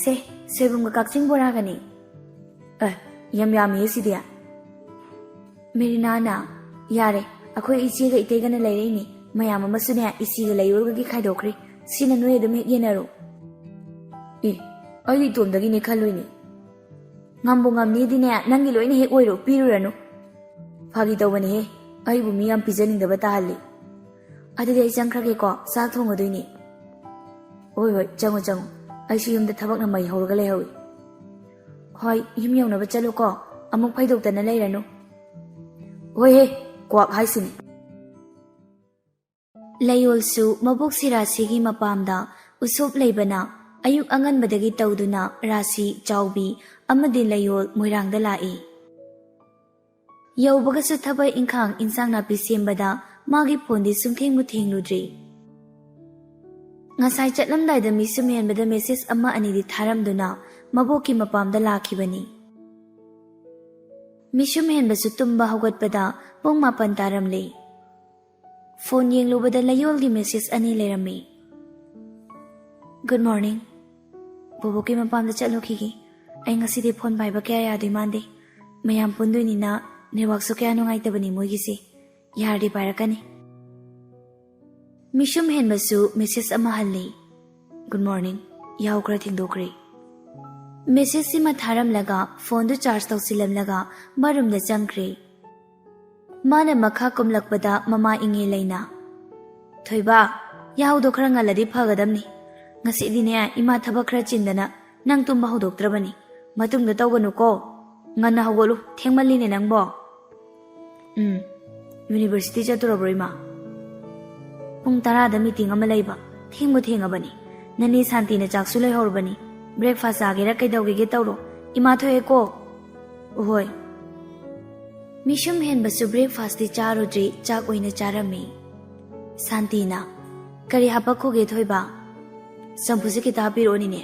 "ꯁꯦ, ꯁꯣꯏꯕꯨꯝꯒ ꯀꯛꯆꯤꯡ ꯕꯣꯔꯥꯒꯅꯤ꯫" "ꯑꯦ, ꯌꯥꯝ ꯌꯥꯝꯃꯤꯍꯦ ꯁꯤꯗꯤ꯫" ꯃꯦꯔꯤꯅꯥꯅ, "ꯌꯥꯔꯦ, ꯑꯩꯈꯣꯏ ꯏꯆꯦꯒ ꯏꯇꯩꯒꯅ ꯂꯩꯔꯛꯏꯅꯤ꯫ ꯃꯌꯥꯝ ꯑꯃꯁꯨꯅꯦ ꯏꯆꯦꯒ ꯂꯩꯌꯣꯜꯒꯒꯤ ꯈꯥꯏꯗꯣꯛꯈ꯭ꯔꯦ꯫ ꯁꯤꯅ ꯅꯣꯏ ꯑꯗꯨꯝ ꯍꯦꯛ ꯌꯦꯟꯅꯔꯣ꯫" "ꯑꯦ, ꯑꯩꯗꯤ ꯏꯇꯣꯝꯗꯒꯤꯅꯦ ꯈꯜꯂꯨꯏꯅꯦ꯫" "ꯉꯝꯕꯨ ꯉꯝꯅꯤꯗꯤꯅꯦ ꯅꯪꯒꯤ ꯂꯣꯏꯅ ꯍꯦꯛ ꯑꯣꯏꯔꯣ, ꯄꯤꯔꯨꯔꯅꯨ꯫" "ꯐꯥꯒꯤ ꯇꯧꯕꯅꯦꯍꯦ, ꯑꯩꯕꯨ ꯃꯤ ꯌꯥꯝ ꯄꯤꯖꯅꯤꯡꯗꯕ ꯇꯥꯍꯜꯂꯤ꯫" "ꯑꯗꯨꯗꯤ ꯑꯩ ꯆꯪꯈ꯭ꯔꯒꯦꯀꯣ, ꯆꯥꯛ ꯊꯣꯡꯉꯗꯣꯏꯅꯦ꯫" "ꯍꯣꯏ, ꯍꯣꯏ, ꯆꯪꯉꯣ, ꯆꯪꯉꯣ꯫ ꯑꯩꯁꯨ ꯌꯨꯝꯗ ꯊꯕꯛꯅ ꯃꯩ ꯍꯧꯔꯒ ꯂꯩꯍꯧꯏ꯫" "ꯍꯣꯏ, ꯌꯨꯝ ꯌꯧꯅꯕ ꯆꯠꯂꯨꯀꯣ, ꯑꯃꯨꯛ ꯐꯩꯗꯣꯛꯇꯅ ꯂꯩꯔꯅꯨ꯫" "ꯍꯣꯏꯍꯦ, ꯀ꯭ꯋꯥꯛ ꯍꯥꯏꯁꯤꯅꯤ꯫" ꯂꯩꯌꯣꯜꯁꯨ ꯃꯕꯣꯛ ꯁꯤꯔꯥꯁꯤꯒꯤ ꯃꯄꯥꯝꯗ ꯎꯁꯣꯞ ꯂꯩꯕꯅ ꯑꯌꯨꯛ ꯑꯉꯟꯕꯗꯒꯤ ꯇꯧꯗꯨꯅ ꯔꯥꯁꯤ, ꯆꯥꯎꯕꯤ ꯑꯃꯗꯤ ꯂꯩꯌꯣꯜ ꯃꯣꯏꯔꯥꯡꯗ ꯂꯥꯛꯏ꯫ ꯌꯧꯕꯒꯁꯨ ꯊꯕꯛ ꯏꯪꯈꯥꯡ, ꯏꯟꯁꯥꯡ ꯅꯥꯄꯤ ꯁꯦꯝꯕꯗ ꯃꯥꯒꯤ ꯐꯣꯟꯗꯤ ꯁꯨꯡꯊꯦꯡꯕꯨ ꯊꯦꯡꯂꯨꯗ꯭ꯔꯤ꯫ ꯉꯁꯥꯏ ꯆꯠꯂꯝꯗꯥꯏꯗ ꯃꯤꯁꯨꯝ ꯍꯦꯟꯕꯗ ꯃꯦꯁꯦꯖ ꯑꯃ ꯑꯅꯤꯗꯤ ꯊꯥꯔꯝꯗꯨꯅ ꯃꯕꯣꯛꯀꯤ ꯃꯄꯥꯝꯗ ꯂꯥꯛꯈꯤꯕꯅꯤ꯫ ꯃꯤꯁꯨꯝ ꯍꯦꯟꯕꯁꯨ ꯇꯨꯝꯕ ꯍꯧꯒꯠꯄꯗ ꯄꯨꯡ ꯃꯥꯄꯟ ꯇꯥꯔꯝꯂꯦ꯫ ꯐꯣꯟ ꯌꯦꯡꯂꯨꯕꯗ ꯂꯩꯌꯣꯜꯒꯤ ꯃꯦꯁꯦꯖ ꯑꯅꯤ ꯂꯩꯔꯝꯃꯤ꯫ "Good morning꯫ ꯕꯣꯕꯣꯛꯀꯤ ꯃꯄꯥꯝꯗ ꯆꯠꯂꯨꯈꯤꯒꯦ꯫ ꯑꯩ ꯉꯁꯤꯗꯤ ꯐꯣꯟ ꯄꯥꯏꯕ ꯀꯌꯥ ꯌꯥꯗꯣꯏ ꯃꯥꯟꯗꯦ꯫ ꯃꯌꯥꯝ ꯄꯨꯟꯗꯣꯏꯅꯤꯅ ꯅꯦꯠꯋꯥꯛꯁꯨ ꯀꯌꯥ ꯅꯨꯡꯉꯥꯏꯇꯕꯅꯤ ꯃꯣꯏꯒꯤꯁꯦ꯫ ꯌꯥꯔꯗꯤ ꯄꯥꯏꯔꯛꯀꯅꯤ꯫" ꯃꯤꯁꯨꯝ ꯍꯦꯟꯕꯁꯨ ꯃꯦꯁꯦꯖ ꯑꯃ ꯍꯜꯂꯤ꯫ "Good morning꯫ ꯌꯥꯍꯧ ꯈꯔ ꯊꯦꯡꯗꯣꯛꯈ꯭ꯔꯦ꯫" ꯃꯦꯁꯦꯖꯁꯤꯃ ꯊꯥꯔꯝꯂꯒ ꯐꯣꯟꯗꯨ ꯆꯥꯔꯖ ꯇꯧꯁꯤꯜꯂꯝꯂꯒ ꯕꯥꯠꯔꯨꯝꯗ ꯆꯪꯈ꯭ꯔꯦ꯫ ꯃꯥꯅ ꯃꯈꯥ ꯀꯨꯝꯂꯛꯄꯗ ꯃꯃꯥ ꯏꯉꯦ ꯂꯩꯅ, "ꯊꯣꯏꯕ, ꯌꯥꯍꯧꯗꯣ ꯈꯔ ꯉꯜꯂꯗꯤ ꯐꯒꯗꯕꯅꯤ꯫ ꯉꯁꯤꯗꯤꯅꯦ ꯏꯃꯥ ꯊꯕꯛ ꯈꯔ ꯆꯤꯟꯗꯅ ꯅꯪ ꯇꯨꯝꯕ ꯍꯧꯗꯣꯛꯇ꯭ꯔꯕꯅꯤ꯫ ꯃꯇꯨꯡꯗ ꯇꯧꯒꯅꯨꯀꯣ꯫ ꯉꯟꯅ ꯍꯧꯒꯠꯂꯨ, ꯊꯦꯡꯃꯜꯂꯤꯅꯦ ꯅꯪꯕꯣ꯫" "ꯎꯝ, ꯌꯨꯅꯤꯚꯔꯁꯤꯇꯤ ꯆꯠꯇꯣꯔꯕ꯭ꯔꯣ ꯏꯃꯥ?" "ꯄꯨꯡ ꯇꯔꯥꯗ ꯃꯤꯇꯤꯡ ꯑꯃ ꯂꯩꯕ꯫ ꯊꯦꯡꯕꯨ ꯊꯦꯡꯉꯕꯅꯤ꯫ ꯅꯅꯦ ꯁꯥꯟꯇꯤꯅ ꯆꯥꯛꯁꯨ ꯂꯩꯍꯧꯔꯕꯅꯤ꯫ ꯕ꯭ꯔꯦꯛꯐꯥꯁ ꯆꯥꯒꯦꯔꯥ ꯀꯩꯗꯧꯒꯦꯒꯦ ꯇꯧꯔꯣ꯫ ꯏꯃꯥ ꯊꯣꯛꯑꯦꯀꯣ꯫" "ꯍꯣꯏ꯫" ꯃꯤꯁꯨꯝ ꯍꯦꯟꯕꯁꯨ breakfastꯇꯤ ꯆꯥꯔꯨꯗ꯭ꯔꯤ, ꯆꯥꯛ ꯑꯣꯏꯅ ꯆꯥꯔꯝꯃꯤ꯫ ꯁꯥꯟꯇꯤꯅ, "ꯀꯔꯤ ꯍꯥꯄꯛꯈꯣꯒꯦ ꯊꯣꯏꯕ?" "ꯆꯝꯐꯨꯠꯁꯦ ꯈꯤꯇ ꯍꯥꯞꯄꯤꯔꯛꯑꯣꯅꯤꯅꯦ꯫"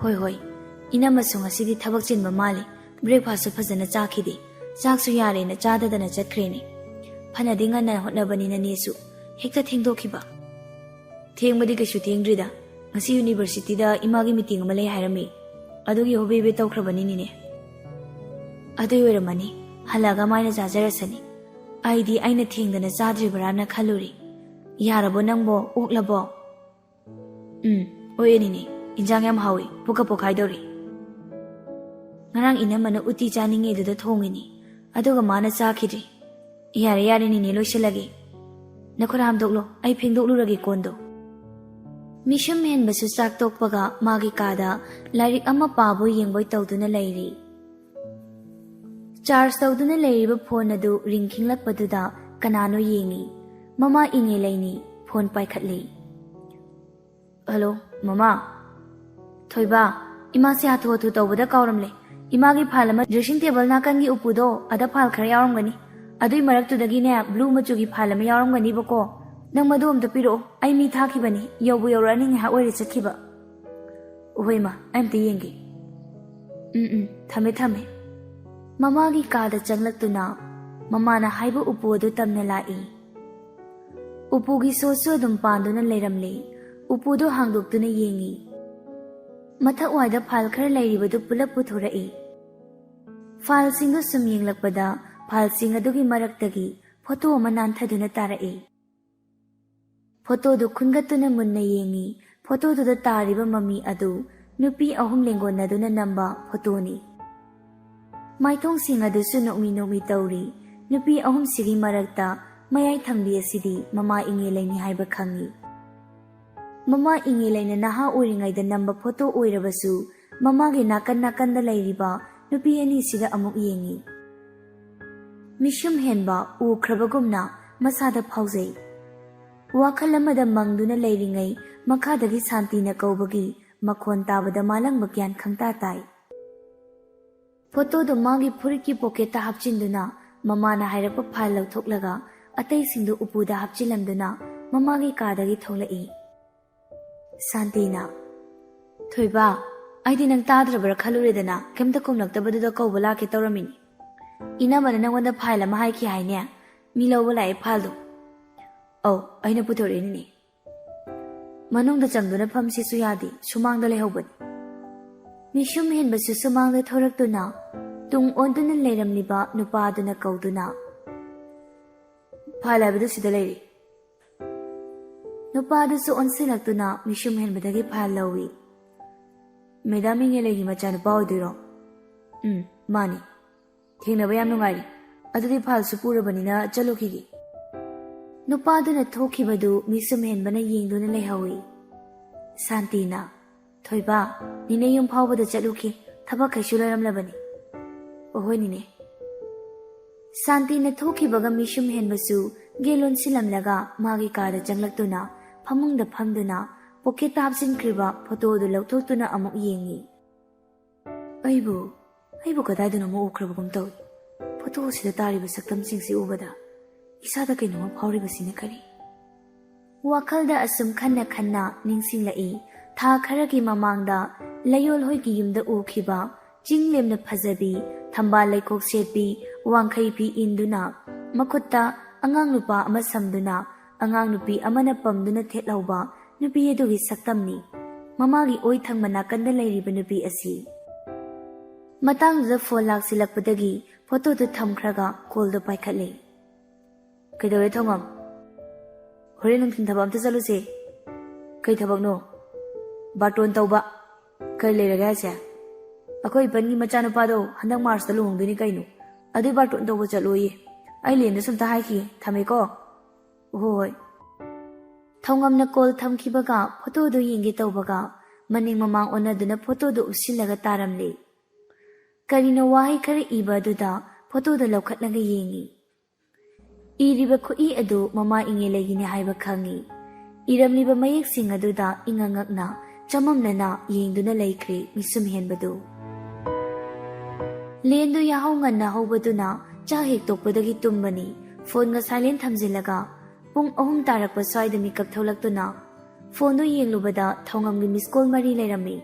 "ꯍꯣꯏ ꯍꯣꯏ, ꯏꯅꯝꯃꯁꯨ ꯉꯁꯤꯗꯤ ꯊꯕꯛ ꯆꯤꯟꯕ ꯃꯥꯜꯂꯤ, breakfastꯁꯨ ꯐꯖꯅ ꯆꯥꯈꯤꯗꯦ, ꯆꯥꯛꯁꯨ ꯌꯥꯔꯦꯅ ꯆꯥꯗꯗꯅ ꯆꯠꯈ꯭ꯔꯦꯅꯦ꯫ ꯐꯅꯗꯤ ꯉꯟꯅ ꯍꯣꯠꯅꯕꯅꯤ ꯅꯅꯦꯁꯨ, ꯍꯦꯛꯇ ꯊꯦꯡꯗꯣꯛꯈꯤꯕ꯫" "ꯊꯦꯡꯕꯗꯤ ꯀꯩꯁꯨ ꯊꯦꯡꯗ꯭ꯔꯤꯗ, ꯉꯁꯤ universityꯗ ꯏꯃꯥꯒꯤ meeting ꯑꯃ ꯂꯩ ꯍꯥꯏꯔꯝꯃꯤ, ꯑꯗꯨꯒꯤ ꯍꯣꯕꯦ ꯍꯣꯕꯦ ꯇꯧꯈ꯭ꯔꯕꯅꯤꯅꯤꯅꯦ꯫" "ꯑꯗꯨꯏ ꯑꯣꯏꯔꯝꯃꯅꯤ, ꯍꯜꯂꯛꯑꯒ ꯃꯥꯏꯅ ꯆꯥꯖꯔꯁꯅꯤ꯫ ꯑꯩꯗꯤ ꯑꯩꯅ ꯊꯦꯡꯗꯅ ꯆꯥꯗ꯭ꯔꯤꯕ꯭ꯔꯥꯅ ꯈꯜꯂꯨꯔꯤ꯫ ꯌꯥꯔꯕꯣ ꯅꯪꯕꯣ? ꯑꯣꯛꯂꯕꯣ?" "ꯎꯝ, ꯑꯣꯛꯑꯦꯅꯤꯅꯦ, ꯏꯟꯖꯥꯡ ꯌꯥꯝ ꯍꯥꯎꯏ, ꯄꯨꯛꯀ ꯄꯣꯛꯈꯥꯏꯗꯧꯔꯤ꯫ ꯉꯔꯥꯡ ꯏꯅꯝꯃꯅ ꯎꯇꯤ ꯆꯥꯅꯤꯡꯉꯦ ꯑꯗꯨꯗ ꯊꯣꯡꯉꯤꯅꯤ, ꯑꯗꯨꯒ ꯃꯥꯅ ꯆꯥꯈꯤꯗ꯭ꯔꯤ꯫ ꯌꯥꯔꯦ ꯌꯥꯔꯦ ꯅꯤꯅꯦ, ꯂꯣꯏꯁꯤꯜꯂꯒꯦ꯫ ꯅꯈꯨꯠ ꯍꯥꯝꯗꯣꯛꯂꯣ, ꯑꯩ ꯐꯦꯡꯗꯣꯛꯂꯨꯔꯒꯦ ꯀꯣꯟꯗꯣ꯫" ꯃꯤꯁꯨꯝ ꯍꯦꯟꯕꯁꯨ ꯆꯥꯛ ꯇꯣꯛꯄꯒ ꯃꯥꯒꯤ ꯀꯥꯗ ꯂꯥꯏꯔꯤꯛ ꯑꯃ ꯄꯥꯕꯣꯏ ꯌꯦꯡꯕꯣꯏ ꯇꯧꯗꯨꯅ ꯂꯩꯔꯤ꯫ Charge ꯇꯧꯗꯨꯅ ꯂꯩꯔꯤꯕ phone ꯑꯗꯨ ring ꯈꯤꯡꯂꯛꯄꯗꯨꯗ ꯀꯅꯥꯅꯣ ꯌꯦꯡꯉꯤ꯫ ꯃꯃꯥ ꯏꯉꯦꯂꯩꯅꯤ꯫ Phone ꯄꯥꯏꯈꯠꯂꯤ꯫ "Hello, ꯃꯃꯥ꯫" "ꯊꯣꯏꯕ, ꯏꯃꯥꯁꯦ ꯍꯥꯊꯨ ꯍꯥꯊꯨ ꯇꯧꯕꯗ ꯀꯥꯎꯔꯝꯂꯦ꯫ ꯏꯃꯥꯒꯤ file ꯑꯃ dressing table ꯅꯥꯀꯟꯒꯤ ꯎꯄꯨꯗꯣ, ꯑꯗ file ꯈꯔ ꯌꯥꯎꯔꯝꯒꯅꯤ꯫ ꯑꯗꯨꯏ ꯃꯔꯛꯇꯨꯗꯒꯤꯅꯦ, blue ꯃꯆꯨꯒꯤ file ꯑꯃ ꯌꯥꯎꯔꯝꯒꯅꯤꯕꯀꯣ꯫ ꯅꯪ ꯃꯗꯨ ꯑꯝꯇ ꯄꯤꯔꯛꯑꯣ꯫ ꯑꯩ ꯃꯤ ꯊꯥꯈꯤꯕꯅꯤ, ꯌꯧꯕꯨ ꯌꯧꯔꯛꯑꯅꯤ, ꯉꯥꯏꯍꯥꯛ ꯑꯣꯏꯔꯦ ꯆꯠꯈꯤꯕ꯫" "ꯍꯣꯏ ꯃꯥ, ꯑꯩ ꯑꯝꯇ ꯌꯦꯡꯒꯦ꯫" "ꯎꯝ ꯎꯝ, ꯊꯝꯃꯦ ꯊꯝꯃꯦ꯫" ꯃꯃꯥꯒꯤ ꯀꯥꯗ ꯆꯪꯂꯛꯇꯨꯅ ꯃꯃꯥꯅ ꯍꯥꯏꯕ ꯎꯄꯨ ꯑꯗꯨ ꯇꯝꯅ ꯂꯥꯛꯏ꯫ ꯎꯄꯨꯒꯤ ꯁꯣꯠꯁꯨ ꯑꯗꯨꯝ ꯄꯥꯟꯗꯨꯅ ꯂꯩꯔꯝꯂꯦ꯫ ꯎꯄꯨꯗꯨ ꯍꯥꯡꯗꯣꯛꯇꯨꯅ ꯌꯦꯡꯉꯤ꯫ ꯃꯊꯛ ꯋꯥꯏꯗ file ꯈꯔ ꯂꯩꯔꯤꯕꯗꯨ ꯄꯨꯂꯞ ꯄꯨꯊꯣꯔꯛꯏ꯫ Fileꯁꯤꯡꯗꯨ ꯁꯨꯝ ꯌꯦꯡꯂꯛꯄꯗ fileꯁꯤꯡ ꯑꯗꯨꯒꯤ ꯃꯔꯛꯇꯒꯤ photo ꯑꯃ ꯅꯥꯟꯊꯗꯨꯅ ꯇꯥꯔꯛꯏ꯫ Photoꯗꯨ ꯈꯨꯟꯒꯠꯇꯨꯅ ꯃꯨꯟꯅ ꯌꯦꯡꯉꯤ꯫ Photoꯗꯨꯗ ꯇꯥꯔꯤꯕ ꯃꯃꯤ ꯑꯗꯨ ꯅꯨꯄꯤ ꯑꯍꯨꯝ ꯂꯦꯡꯒꯣꯟꯅꯗꯨꯅ ꯅꯝꯕ photoꯅꯤ꯫ ꯃꯥꯏꯊꯣꯡꯁꯤꯡ ꯑꯗꯨꯁꯨ ꯅꯣꯛꯃꯤ ꯅꯣꯛꯃꯤ ꯇꯧꯔꯤ꯫ ꯅꯨꯄꯤ ꯑꯍꯨꯝꯁꯤꯒꯤ ꯃꯔꯛꯇ ꯃꯌꯥꯏ ꯊꯪꯕꯤ ꯑꯁꯤꯗꯤ ꯃꯃꯥ ꯏꯉꯦꯂꯩꯅꯤ ꯍꯥꯏꯕ ꯈꯪꯉꯤ꯫ ꯃꯃꯥ ꯏꯉꯦꯂꯩꯅ ꯅꯍꯥ ꯑꯣꯏꯔꯤꯉꯩꯗ ꯅꯝꯕ photo ꯑꯣꯏꯔꯕꯁꯨ, ꯃꯃꯥꯒꯤ ꯅꯥꯀꯟ ꯅꯥꯀꯟꯗ ꯂꯩꯔꯤꯕ ꯅꯨꯄꯤ ꯑꯅꯤꯁꯤꯗ ꯑꯃꯨꯛ ꯌꯦꯡꯉꯤ꯫ ꯃꯤꯁꯨꯝ ꯍꯦꯟꯕ ꯎꯈ꯭ꯔꯕꯒꯨꯝꯅ ꯃꯁꯥꯗ ꯐꯥꯎꯖꯩ꯫ ꯋꯥꯈꯜ ꯑꯃꯗ ꯃꯪꯗꯨꯅ ꯂꯩꯔꯤꯉꯩ, ꯃꯈꯥꯗꯒꯤ ꯁꯥꯟꯇꯤꯅ ꯀꯧꯕꯒꯤ ꯃꯈꯣꯟ ꯇꯥꯕꯗ ꯃꯥꯂꯪꯕ ꯒ꯭ꯌꯥꯟ ꯈꯪꯇꯥ ꯇꯥꯏ꯫ ꯐꯣꯇꯣꯗꯨ ꯃꯥꯒꯤ ꯐꯨꯔꯤꯠꯀꯤ ꯄꯣꯀꯦꯠꯇ ꯍꯥꯞꯆꯤꯟꯗꯨꯅ, ꯃꯃꯥꯅ ꯍꯥꯏꯔꯛꯄ ꯐꯥꯏꯜ ꯂꯧꯊꯣꯛꯂꯒ ꯑꯇꯩꯁꯤꯡꯗꯨ ꯎꯄꯨꯗ ꯍꯥꯞꯆꯤꯜꯂꯝꯗꯨꯅ ꯃꯃꯥꯒꯤ ꯀꯥꯗꯒꯤ ꯊꯣꯛꯂꯛꯏ꯫ ꯁꯥꯟꯇꯤꯅ, "ꯊꯣꯏꯕ, ꯑꯩꯗꯤ ꯅꯪ ꯇꯥꯗ꯭ꯔꯕ꯭ꯔꯥ ꯈꯜꯂꯨꯔꯦꯗꯅ, ꯀꯩꯝꯇ ꯈꯨꯝꯂꯛꯇꯕꯗꯨꯗ ꯀꯧꯕ ꯂꯥꯛꯀꯦ ꯇꯧꯔꯝꯃꯤꯅꯤ꯫ ꯏꯅꯝꯃꯅ ꯅꯪꯉꯣꯟꯗ ꯐꯥꯏꯜ ꯑꯃ ꯍꯥꯏꯈꯤ ꯍꯥꯏꯅꯦ? ꯃꯤ ꯂꯧꯕ ꯂꯥꯛꯑꯦ ꯐꯥꯏꯜꯗꯣ꯫" "ꯑꯧ, ꯑꯩꯅ ꯄꯨꯊꯣꯔꯛꯏꯅꯤꯅꯦ꯫" ꯃꯅꯨꯡꯗ ꯆꯪꯗꯨꯅ ꯐꯝꯁꯤꯁꯨ ꯌꯥꯗꯦ, ꯁꯨꯃꯥꯡꯗ ꯂꯩꯍꯧꯕꯅꯤ꯫ ꯃꯤꯁꯨꯝ ꯍꯦꯟꯕꯁꯨ ꯁꯨꯃꯥꯡꯗ ꯊꯣꯔꯛꯇꯨꯅ, ꯇꯨꯡ ꯑꯣꯟꯗꯨꯅ ꯂꯩꯔꯝꯂꯤꯕ ꯅꯨꯄꯥꯗꯨꯅ ꯀꯧꯗꯨꯅ, "ꯐꯥꯏꯜ ꯍꯥꯏꯕꯗꯨ ꯁꯤꯗ ꯂꯩꯔꯦ꯫" ꯅꯨꯄꯥꯗꯨꯁꯨ ꯑꯣꯟꯁꯤꯜꯂꯛꯇꯨꯅ ꯃꯤꯁꯨꯝ ꯍꯦꯟꯕꯗꯒꯤ ꯐꯥꯏꯜ ꯂꯧꯏ꯫ "ꯃꯦꯗꯥꯝ ꯏꯉꯦꯂꯩꯒꯤ ꯃꯆꯥꯅꯨꯄꯥ ꯑꯣꯏꯗꯣꯏꯔꯣ?" "ꯎꯝ, ꯃꯥꯅꯤ꯫" "ꯊꯦꯡꯅꯕ ꯌꯥꯝ ꯅꯨꯡꯉꯥꯏꯔꯦ꯫ ꯑꯗꯨꯗꯤ ꯐꯥꯏꯜꯁꯨ ꯄꯨꯔꯕꯅꯤꯅ ꯆꯠꯂꯨꯈꯤꯒꯦ꯫" ꯅꯨꯄꯥꯗꯨꯅ ꯊꯣꯛꯈꯤꯕꯗꯨ ꯃꯤꯁꯨꯝ ꯍꯦꯟꯕꯅ ꯌꯦꯡꯗꯨꯅ ꯂꯩꯍꯧꯏ꯫ ꯁꯥꯟꯇꯤꯅ, "ꯊꯣꯏꯕ, ꯅꯦꯅꯦ ꯌꯨꯝ ꯐꯥꯎꯕꯗ ꯆꯠꯂꯨꯈꯤ, ꯊꯕꯛ ꯀꯩꯁꯨ ꯂꯩꯔꯝꯂꯕꯅꯤ꯫" "ꯑꯍꯣꯏ ꯅꯦꯅꯦ꯫" ꯁꯥꯟꯇꯤꯅ ꯊꯣꯛꯈꯤꯕꯒ ꯃꯤꯁꯨꯝ ꯍꯦꯟꯕꯁꯨ ꯒꯦꯠ ꯂꯣꯟꯁꯤꯜꯂꯝꯂꯒ ꯃꯥꯒꯤ ꯀꯥꯗ ꯆꯪꯂꯛꯇꯨꯅ ꯐꯃꯨꯡꯗ ꯐꯝꯗꯨꯅ ꯄꯣꯀꯦꯠꯇ ꯍꯥꯞꯆꯤꯟꯈ꯭ꯔꯤꯕ ꯐꯣꯇꯣ ꯑꯗꯨ ꯂꯧꯊꯣꯛꯇꯨꯅ ꯑꯃꯨꯛ ꯌꯦꯡꯏ꯫ "ꯑꯩꯕꯨ, ꯑꯩꯕꯨ ꯀꯗꯥꯏꯗꯅꯣꯃ ꯎꯈ꯭ꯔꯕꯒꯨꯝ ꯇꯧꯏ꯫ ꯐꯣꯇꯣ ꯑꯁꯤꯗ ꯇꯥꯔꯤꯕ ꯁꯛꯇꯝꯁꯤꯡꯁꯤ ꯎꯕꯗ ꯏꯁꯥꯗ ꯀꯩꯅꯣꯝꯃ ꯐꯥꯎꯔꯤꯕꯁꯤꯅ ꯀꯔꯤ?" ꯋꯥꯈꯜꯗ ꯑꯁꯨꯝ ꯈꯟꯅ ꯈꯟꯅ ꯅꯤꯡꯁꯤꯡꯂꯛꯏ꯫ ꯊꯥ ꯈꯔꯒꯤ ꯃꯃꯥꯡꯗ ꯂꯩꯌꯣꯜ ꯍꯣꯏꯒꯤ ꯌꯨꯝꯗ ꯎꯈꯤꯕ ꯆꯤꯡ ꯂꯦꯝꯅ ꯐꯖꯕꯤ, ꯊꯝꯕꯥꯜ ꯂꯩꯈꯣꯛ ꯁꯦꯠꯄꯤ, ꯋꯥꯡꯈꯩ ꯐꯤ ꯏꯟꯗꯨꯅ, ꯃꯈꯨꯠꯇ ꯑꯉꯥꯡ ꯅꯨꯄꯥ ꯑꯃ ꯁꯝꯗꯨꯅ, ꯑꯉꯥꯡ ꯅꯨꯄꯤ ꯑꯃꯅ ꯄꯝꯗꯨꯅ ꯊꯦꯠꯍꯧꯕ ꯅꯨꯄꯤ ꯑꯗꯨꯒꯤ ꯁꯛꯇꯝꯅꯤ꯫ ꯃꯃꯥꯒꯤ ꯑꯣꯏ ꯊꯪꯕ ꯅꯥꯀꯟꯗ ꯂꯩꯔꯤꯕ ꯅꯨꯄꯤ ꯑꯁꯤ꯫ ꯃꯇꯥꯡꯗꯨꯗ ꯐꯣꯟ ꯂꯥꯛꯁꯤꯜꯂꯛꯄꯗꯒꯤ ꯐꯣꯇꯣꯗꯨ ꯊꯝꯈ꯭ꯔꯒ ꯀꯣꯜꯗꯨ ꯄꯥꯏꯈꯠꯂꯦ꯫ "ꯀꯩꯗꯧꯔꯦ ꯊꯣꯡꯉꯝ? ꯍꯣꯔꯦꯟ ꯅꯨꯡꯊꯤꯜ ꯊꯕꯛ ꯑꯝꯇ ꯆꯠꯂꯨꯁꯦ꯫" "ꯀꯩ ꯊꯕꯛꯅꯣ?" "ꯕꯥꯔꯇꯣꯟ ꯇꯧꯕ꯫" "ꯀꯩ ꯂꯩꯔꯒꯦ ꯍꯥꯏꯁꯦ?" "ꯑꯩꯈꯣꯏ ꯏꯄꯟꯒꯤ ꯃꯆꯥꯅꯨꯄꯥꯗꯣ ꯍꯟꯗꯛ ꯃꯥꯔꯁꯇ ꯂꯨꯍꯣꯡꯗꯣꯏꯅꯤ ꯀꯩꯅꯣ꯫ ꯑꯗꯨꯏ ꯕꯥꯔꯇꯣꯟ ꯇꯧꯕ ꯆꯠꯂꯣꯌꯦ꯫ ꯑꯩ ꯂꯦꯟꯗꯁꯨ ꯑꯝꯇ ꯍꯥꯏꯈꯤꯒꯦ꯫ ꯊꯝꯃꯦꯀꯣ꯫" "ꯍꯣꯏ ꯍꯣꯏ꯫" ꯊꯣꯡꯉꯝꯅ ꯀꯣꯜ ꯊꯝꯈꯤꯕꯒ ꯐꯣꯇꯣꯗꯨ ꯌꯦꯡꯒꯦ ꯇꯧꯕꯒ ꯃꯅꯤꯡ ꯃꯃꯥꯡ ꯑꯣꯟꯅꯗꯨꯅ ꯐꯣꯇꯣꯗꯨ ꯎꯞꯁꯤꯜꯂꯒ ꯇꯥꯔꯝꯂꯦ꯫ ꯀꯔꯤꯅꯣ ꯋꯥꯍꯩ ꯈꯔ ꯏꯕ ꯑꯗꯨꯗ ꯐꯣꯇꯣꯗꯨ ꯂꯧꯈꯠꯂꯒ ꯌꯦꯡꯏ꯫ ꯏꯔꯤꯕ ꯈꯨꯠꯏ ꯑꯗꯨ ꯃꯃꯥ ꯏꯉꯦꯂꯩꯒꯤꯅꯤ ꯍꯥꯏꯕ ꯈꯪꯏ꯫ ꯏꯔꯝꯂꯤꯕ ꯃꯌꯦꯛꯁꯤꯡ ꯑꯗꯨꯗ ꯏꯉꯛ ꯉꯛꯅ ꯆꯃꯝꯅꯅ ꯌꯦꯡꯗꯨꯅ ꯂꯩꯈ꯭ꯔꯦ ꯃꯤꯁꯨꯝ ꯍꯦꯟꯕꯗꯨ꯫ ꯂꯦꯟꯗꯨ ꯌꯥꯍꯧ ꯉꯟꯅ ꯍꯧꯕꯗꯨꯅ ꯆꯥꯛ ꯍꯦꯛ ꯇꯣꯛꯄꯗꯒꯤ ꯇꯨꯝꯕꯅꯤ꯫ ꯐꯣꯟꯒ ꯁꯥꯏꯂꯦꯟ ꯊꯝꯖꯤꯜꯂꯒ ꯄꯨꯡ ꯑꯍꯨꯝ ꯇꯥꯔꯛꯄ ꯁ꯭ꯋꯥꯏꯗ ꯃꯤꯀꯞ ꯊꯣꯛꯂꯛꯇꯨꯅ ꯐꯣꯟꯗꯨ ꯌꯦꯡꯂꯨꯕꯗ ꯊꯧꯉꯝꯒꯤ ꯃꯤꯁ ꯀꯣꯜ ꯃꯔꯤ ꯂꯩꯔꯝꯃꯤ꯫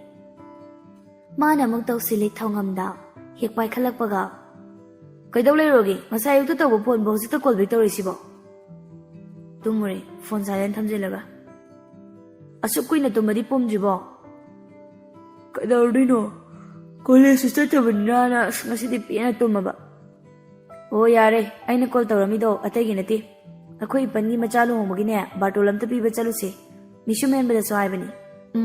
ꯃꯥꯅ ꯑꯃꯨꯛ ꯇꯧꯁꯤꯜꯂꯤ ꯊꯧꯉꯝꯗ꯫ ꯍꯦꯛ ꯄꯥꯏꯈꯠꯂꯛꯄꯒ, "ꯀꯩꯗꯧ ꯂꯩꯔꯨꯔꯒꯦ? ꯉꯁꯥꯏ ꯑꯌꯨꯛꯇ ꯇꯧꯕ ꯐꯣꯟꯕꯨ ꯍꯧꯖꯤꯛꯇ ꯀꯣꯜ ꯕꯦꯛ ꯇꯧꯔꯤꯁꯤꯕꯣ?" "ꯇꯨꯝꯃꯨꯔꯦ, ꯐꯣꯟ ꯁꯥꯏꯂꯦꯟ ꯊꯝꯖꯤꯜꯂꯒ꯫" "ꯑꯁꯨꯛ ꯀꯨꯏꯅ ꯇꯨꯝꯕꯗꯤ ꯄꯨꯝꯗ꯭ꯔꯤꯕꯣ?" "ꯀꯩꯗꯧꯔꯨꯗꯣꯏꯅꯣ? ꯀꯣꯂꯦꯖꯁꯨ ꯆꯠꯇꯕꯅꯤꯅ ꯑꯁ, ꯉꯁꯤꯗꯤ ꯄꯦꯟꯅ ꯇꯨꯝꯃꯕ꯫" "ꯑꯣ ꯌꯥꯔꯦ, ꯑꯩꯅ ꯀꯣꯜ ꯇꯧꯔꯝꯃꯤꯗꯣ ꯑꯇꯩꯒꯤ ꯅꯠꯇꯦ꯫ ꯑꯩꯈꯣꯏ ꯏꯄꯟꯒꯤ ꯃꯆꯥ ꯂꯨꯍꯣꯡꯕꯒꯤꯅꯦ ꯕꯥꯔꯇꯣꯟ ꯑꯝꯇ ꯄꯤꯕ ꯆꯠꯂꯨꯁꯦ꯫ ꯃꯤꯁꯨ ꯃꯦꯟꯕꯗꯁꯨ ꯍꯥꯏꯕꯅꯤ꯫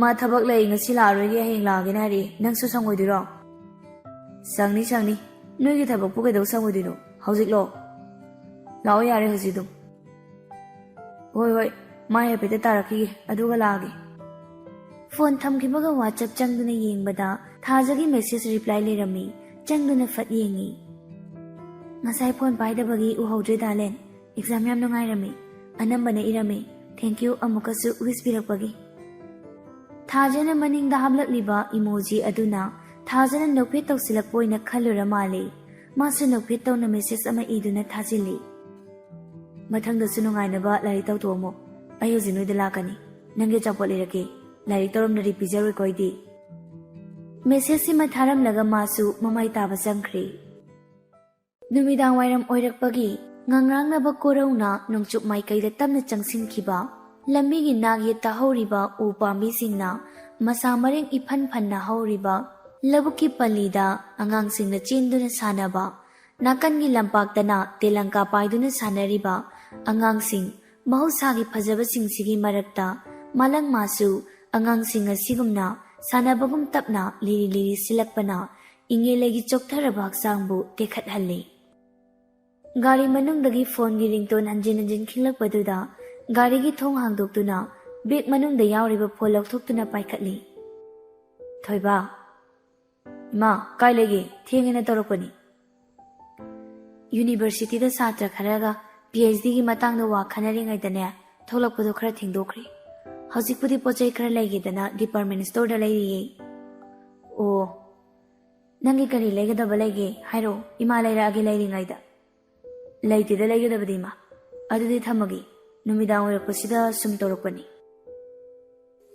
ꯃꯥ ꯊꯕꯛ ꯂꯩ, ꯉꯁꯤ ꯂꯥꯛꯑꯔꯣꯏꯒꯦ, ꯍꯌꯦꯡ ꯂꯥꯛꯑꯒꯦꯅ ꯍꯥꯏꯔꯛꯑꯦ꯫ ꯅꯪꯁꯨ ꯁꯪꯉꯣꯏꯗꯣꯏꯔꯣ?" "ꯁꯪꯅꯤ ꯁꯪꯅꯤ꯫ ꯅꯣꯏꯒꯤ ꯊꯕꯛꯄꯨ ꯀꯩꯗꯧ ꯁꯪꯉꯣꯏꯗꯣꯏꯅꯣ? ꯍꯧꯖꯤꯛꯂꯣ?" "ꯂꯥꯛꯑꯣ ꯌꯥꯔꯦ ꯍꯧꯖꯤꯛ ꯑꯗꯨꯝ꯫" "ꯍꯣꯏ ꯍꯣꯏ, ꯃꯥꯏ ꯍꯥꯏꯐꯦꯠꯇ ꯇꯥꯔꯛꯈꯤꯒꯦ, ꯑꯗꯨꯒ ꯂꯥꯛꯑꯒꯦ꯫" ꯐꯣꯟ ꯊꯝꯈꯤꯕꯒ WhatsApp ꯆꯪꯗꯨꯅ ꯌꯦꯡꯕꯗ ꯊꯥꯖꯒꯤ ꯃꯦꯁꯦꯖ ꯔꯤꯄ꯭ꯂꯥꯏ ꯂꯩꯔꯝꯃꯤ꯫ ꯆꯪꯗꯨꯅ ꯐꯠ ꯌꯦꯡꯉꯤ꯫ "ꯉꯁꯥꯏ ꯐꯣꯟ ꯄꯥꯏꯗꯕꯒꯤ ꯎꯍꯧꯗ꯭ꯔꯦ ꯗꯥꯂꯦꯟ꯫ ꯑꯦꯛꯖꯥꯝ ꯌꯥꯝ ꯅꯨꯡꯉꯥꯏꯔꯝꯃꯤ꯫ ꯑꯅꯝꯕꯅ ꯏꯔꯝꯃꯤ꯫ Thank you ꯑꯃꯨꯛꯀꯁꯨ ꯋꯤꯁ ꯄꯤꯔꯛꯄꯒꯤ꯫" ꯊꯥꯖꯅ ꯃꯅꯤꯡꯗ ꯍꯥꯞꯂꯛꯂꯤꯕ ꯏꯃꯣꯖꯤ ꯑꯗꯨꯅ ꯊꯥꯖꯅ ꯅꯣꯛꯐꯦꯠ ꯇꯧꯁꯤꯜꯂꯛꯄ ꯑꯣꯏꯅ ꯈꯜꯂꯨꯔ ꯃꯥꯜꯂꯦ꯫ ꯃꯥꯁꯨ ꯅꯣꯛꯐꯦꯠ ꯇꯧꯅ ꯃꯦꯁꯦꯖ ꯑꯃ ꯏꯗꯨꯅ ꯊꯥꯖꯤꯜꯂꯤ꯫ "ꯃꯊꯪꯗꯁꯨ ꯅꯨꯡꯉꯥꯏꯅꯕ ꯂꯥꯏꯔꯤꯛ ꯇꯧꯊꯣꯛꯑꯝꯃꯣ꯫ ꯑꯩ ꯍꯧꯖꯤꯛ ꯅꯣꯏꯗ ꯂꯥꯛꯀꯅꯤ꯫ ꯅꯪꯒꯤ ꯑꯆꯥꯄꯣꯠ ꯂꯩꯔꯛꯀꯦ꯫ ꯂꯥꯏꯔꯤꯛ ꯇꯧꯔꯝꯗ꯭ꯔꯗꯤ ꯄꯤꯖꯔꯣꯏꯀꯣ ꯑꯩꯗꯤ꯫" ꯃꯦꯁꯦꯖꯁꯤꯃ ꯊꯥꯔꯝꯂꯒ ꯃꯥꯁꯨ ꯃꯃꯥꯏ ꯇꯥꯕ ꯆꯪꯈ꯭ꯔꯦ꯫ ꯅꯨꯃꯤꯗꯥꯡ ꯋꯥꯏꯔꯝ ꯑꯣꯏꯔꯛꯄꯒꯤ ꯉꯥꯡꯔꯥꯡꯅꯕ ꯀꯣꯔꯧꯅ ꯅꯣꯡꯆꯨꯞ ꯃꯥꯏꯀꯩꯗ ꯇꯞꯅ ꯆꯪꯁꯤꯟꯈꯤꯕ꯫ ꯂꯝꯕꯤꯒꯤ ꯅꯥꯛ ꯌꯦꯠꯇ ꯍꯧꯔꯤꯕ ꯎ ꯄꯥꯝꯕꯤꯁꯤꯡꯅ ꯃꯁꯥ ꯃꯔꯦꯡ ꯏꯐꯟ ꯐꯟꯅ ꯍꯧꯔꯤꯕ ꯂꯧꯕꯨꯛꯀꯤ ꯄꯜꯂꯤꯗ ꯑꯉꯥꯡꯁꯤꯡꯅ ꯆꯦꯟꯗꯨꯅ ꯁꯥꯟꯅꯕ, ꯅꯥꯀꯟꯒꯤ ꯂꯝꯄꯥꯛꯇꯅ ꯇꯦꯂꯪꯀꯥ ꯄꯥꯏꯗꯨꯅ ꯁꯥꯟꯅꯔꯤꯕ ꯑꯉꯥꯡꯁꯤꯡ, ꯃꯍꯧꯁꯥꯒꯤ ꯐꯖꯕꯁꯤꯡꯁꯤꯒꯤ ꯃꯔꯛꯇ ꯃꯥꯂꯪ ꯃꯥꯁꯨ ꯑꯉꯥꯡꯁꯤꯡ ꯑꯁꯤꯒꯨꯝꯅ ꯁꯥꯟꯅꯕꯒꯨꯝ ꯇꯞꯅ ꯂꯤꯔꯤ ꯂꯤꯔꯤ ꯁꯤꯜꯂꯛꯄꯅ ꯏꯉꯦꯂꯩꯒꯤ ꯆꯣꯛꯊꯔꯕ ꯍꯛꯆꯥꯡꯕꯨ ꯇꯦꯛꯈꯠꯍꯜꯂꯤ꯫ ꯒꯥꯔꯤ ꯃꯅꯨꯡꯗꯒꯤ ꯐꯣꯟꯒꯤ ꯔꯤꯡꯇꯣꯟ ꯍꯟꯖꯤꯟ ꯍꯟꯖꯤꯟ ꯈꯤꯡꯂꯛꯄꯗꯨꯗ ꯒꯥꯔꯤꯒꯤ ꯊꯣꯡ ꯍꯥꯡꯗꯣꯛꯇꯨꯅ ꯕꯦꯒ ꯃꯅꯨꯡꯗ ꯌꯥꯎꯔꯤꯕ ꯐꯣꯟ ꯂꯧꯊꯣꯛꯇꯨꯅ ꯄꯥꯏꯈꯠꯂꯤ꯫ "ꯊꯣꯏꯕ꯫" "ꯏꯃꯥ, ꯀꯥꯏ ꯂꯩꯒꯦ? ꯊꯦꯡꯉꯦꯅ ꯇꯧꯔꯛꯄꯅꯤ꯫" "ꯌꯨꯅꯤꯚꯔꯁꯤꯇꯤꯗ ꯁꯥꯇ꯭ꯔ ꯈꯔꯒ ꯄꯤ ꯑꯩꯆ ꯗꯤꯒꯤ ꯃꯇꯥꯡꯗ ꯋꯥ ꯈꯟꯅꯔꯤꯉꯩꯗꯅꯦ ꯊꯣꯛꯂꯛꯄꯗꯣ ꯈꯔ ꯊꯦꯡꯗꯣꯛꯈ꯭ꯔꯦ꯫ ꯍꯧꯖꯤꯛꯄꯨꯗꯤ ꯄꯣꯠ ꯆꯩ ꯈꯔ ꯂꯩꯒꯦꯗꯅ ꯗꯤꯄꯥꯔꯠꯃꯦꯟ ꯁ꯭ꯇꯣꯔꯗ ꯂꯩꯔꯤꯌꯦ꯫" "ꯑꯣ, "ꯅꯪꯒꯤ ꯀꯔꯤ ꯂꯩꯒꯗꯕ ꯂꯩꯒꯦ? ꯍꯥꯏꯔꯛꯑꯣ, ꯏꯃꯥ ꯂꯩꯔꯛꯑꯒꯦ ꯂꯩꯔꯤꯉꯩꯗ꯫" "ꯂꯩꯇꯦꯗ ꯂꯩꯒꯗꯕꯗꯤ, ꯏꯃꯥ꯫ ꯑꯗꯨꯗꯤ ꯊꯝꯃꯒꯦ꯫ ꯅꯨꯃꯤꯗꯥꯡ ꯑꯣꯏꯔꯛꯄꯁꯤꯗ ꯁꯨꯝ ꯇꯧꯔꯛꯄꯅꯤ꯫"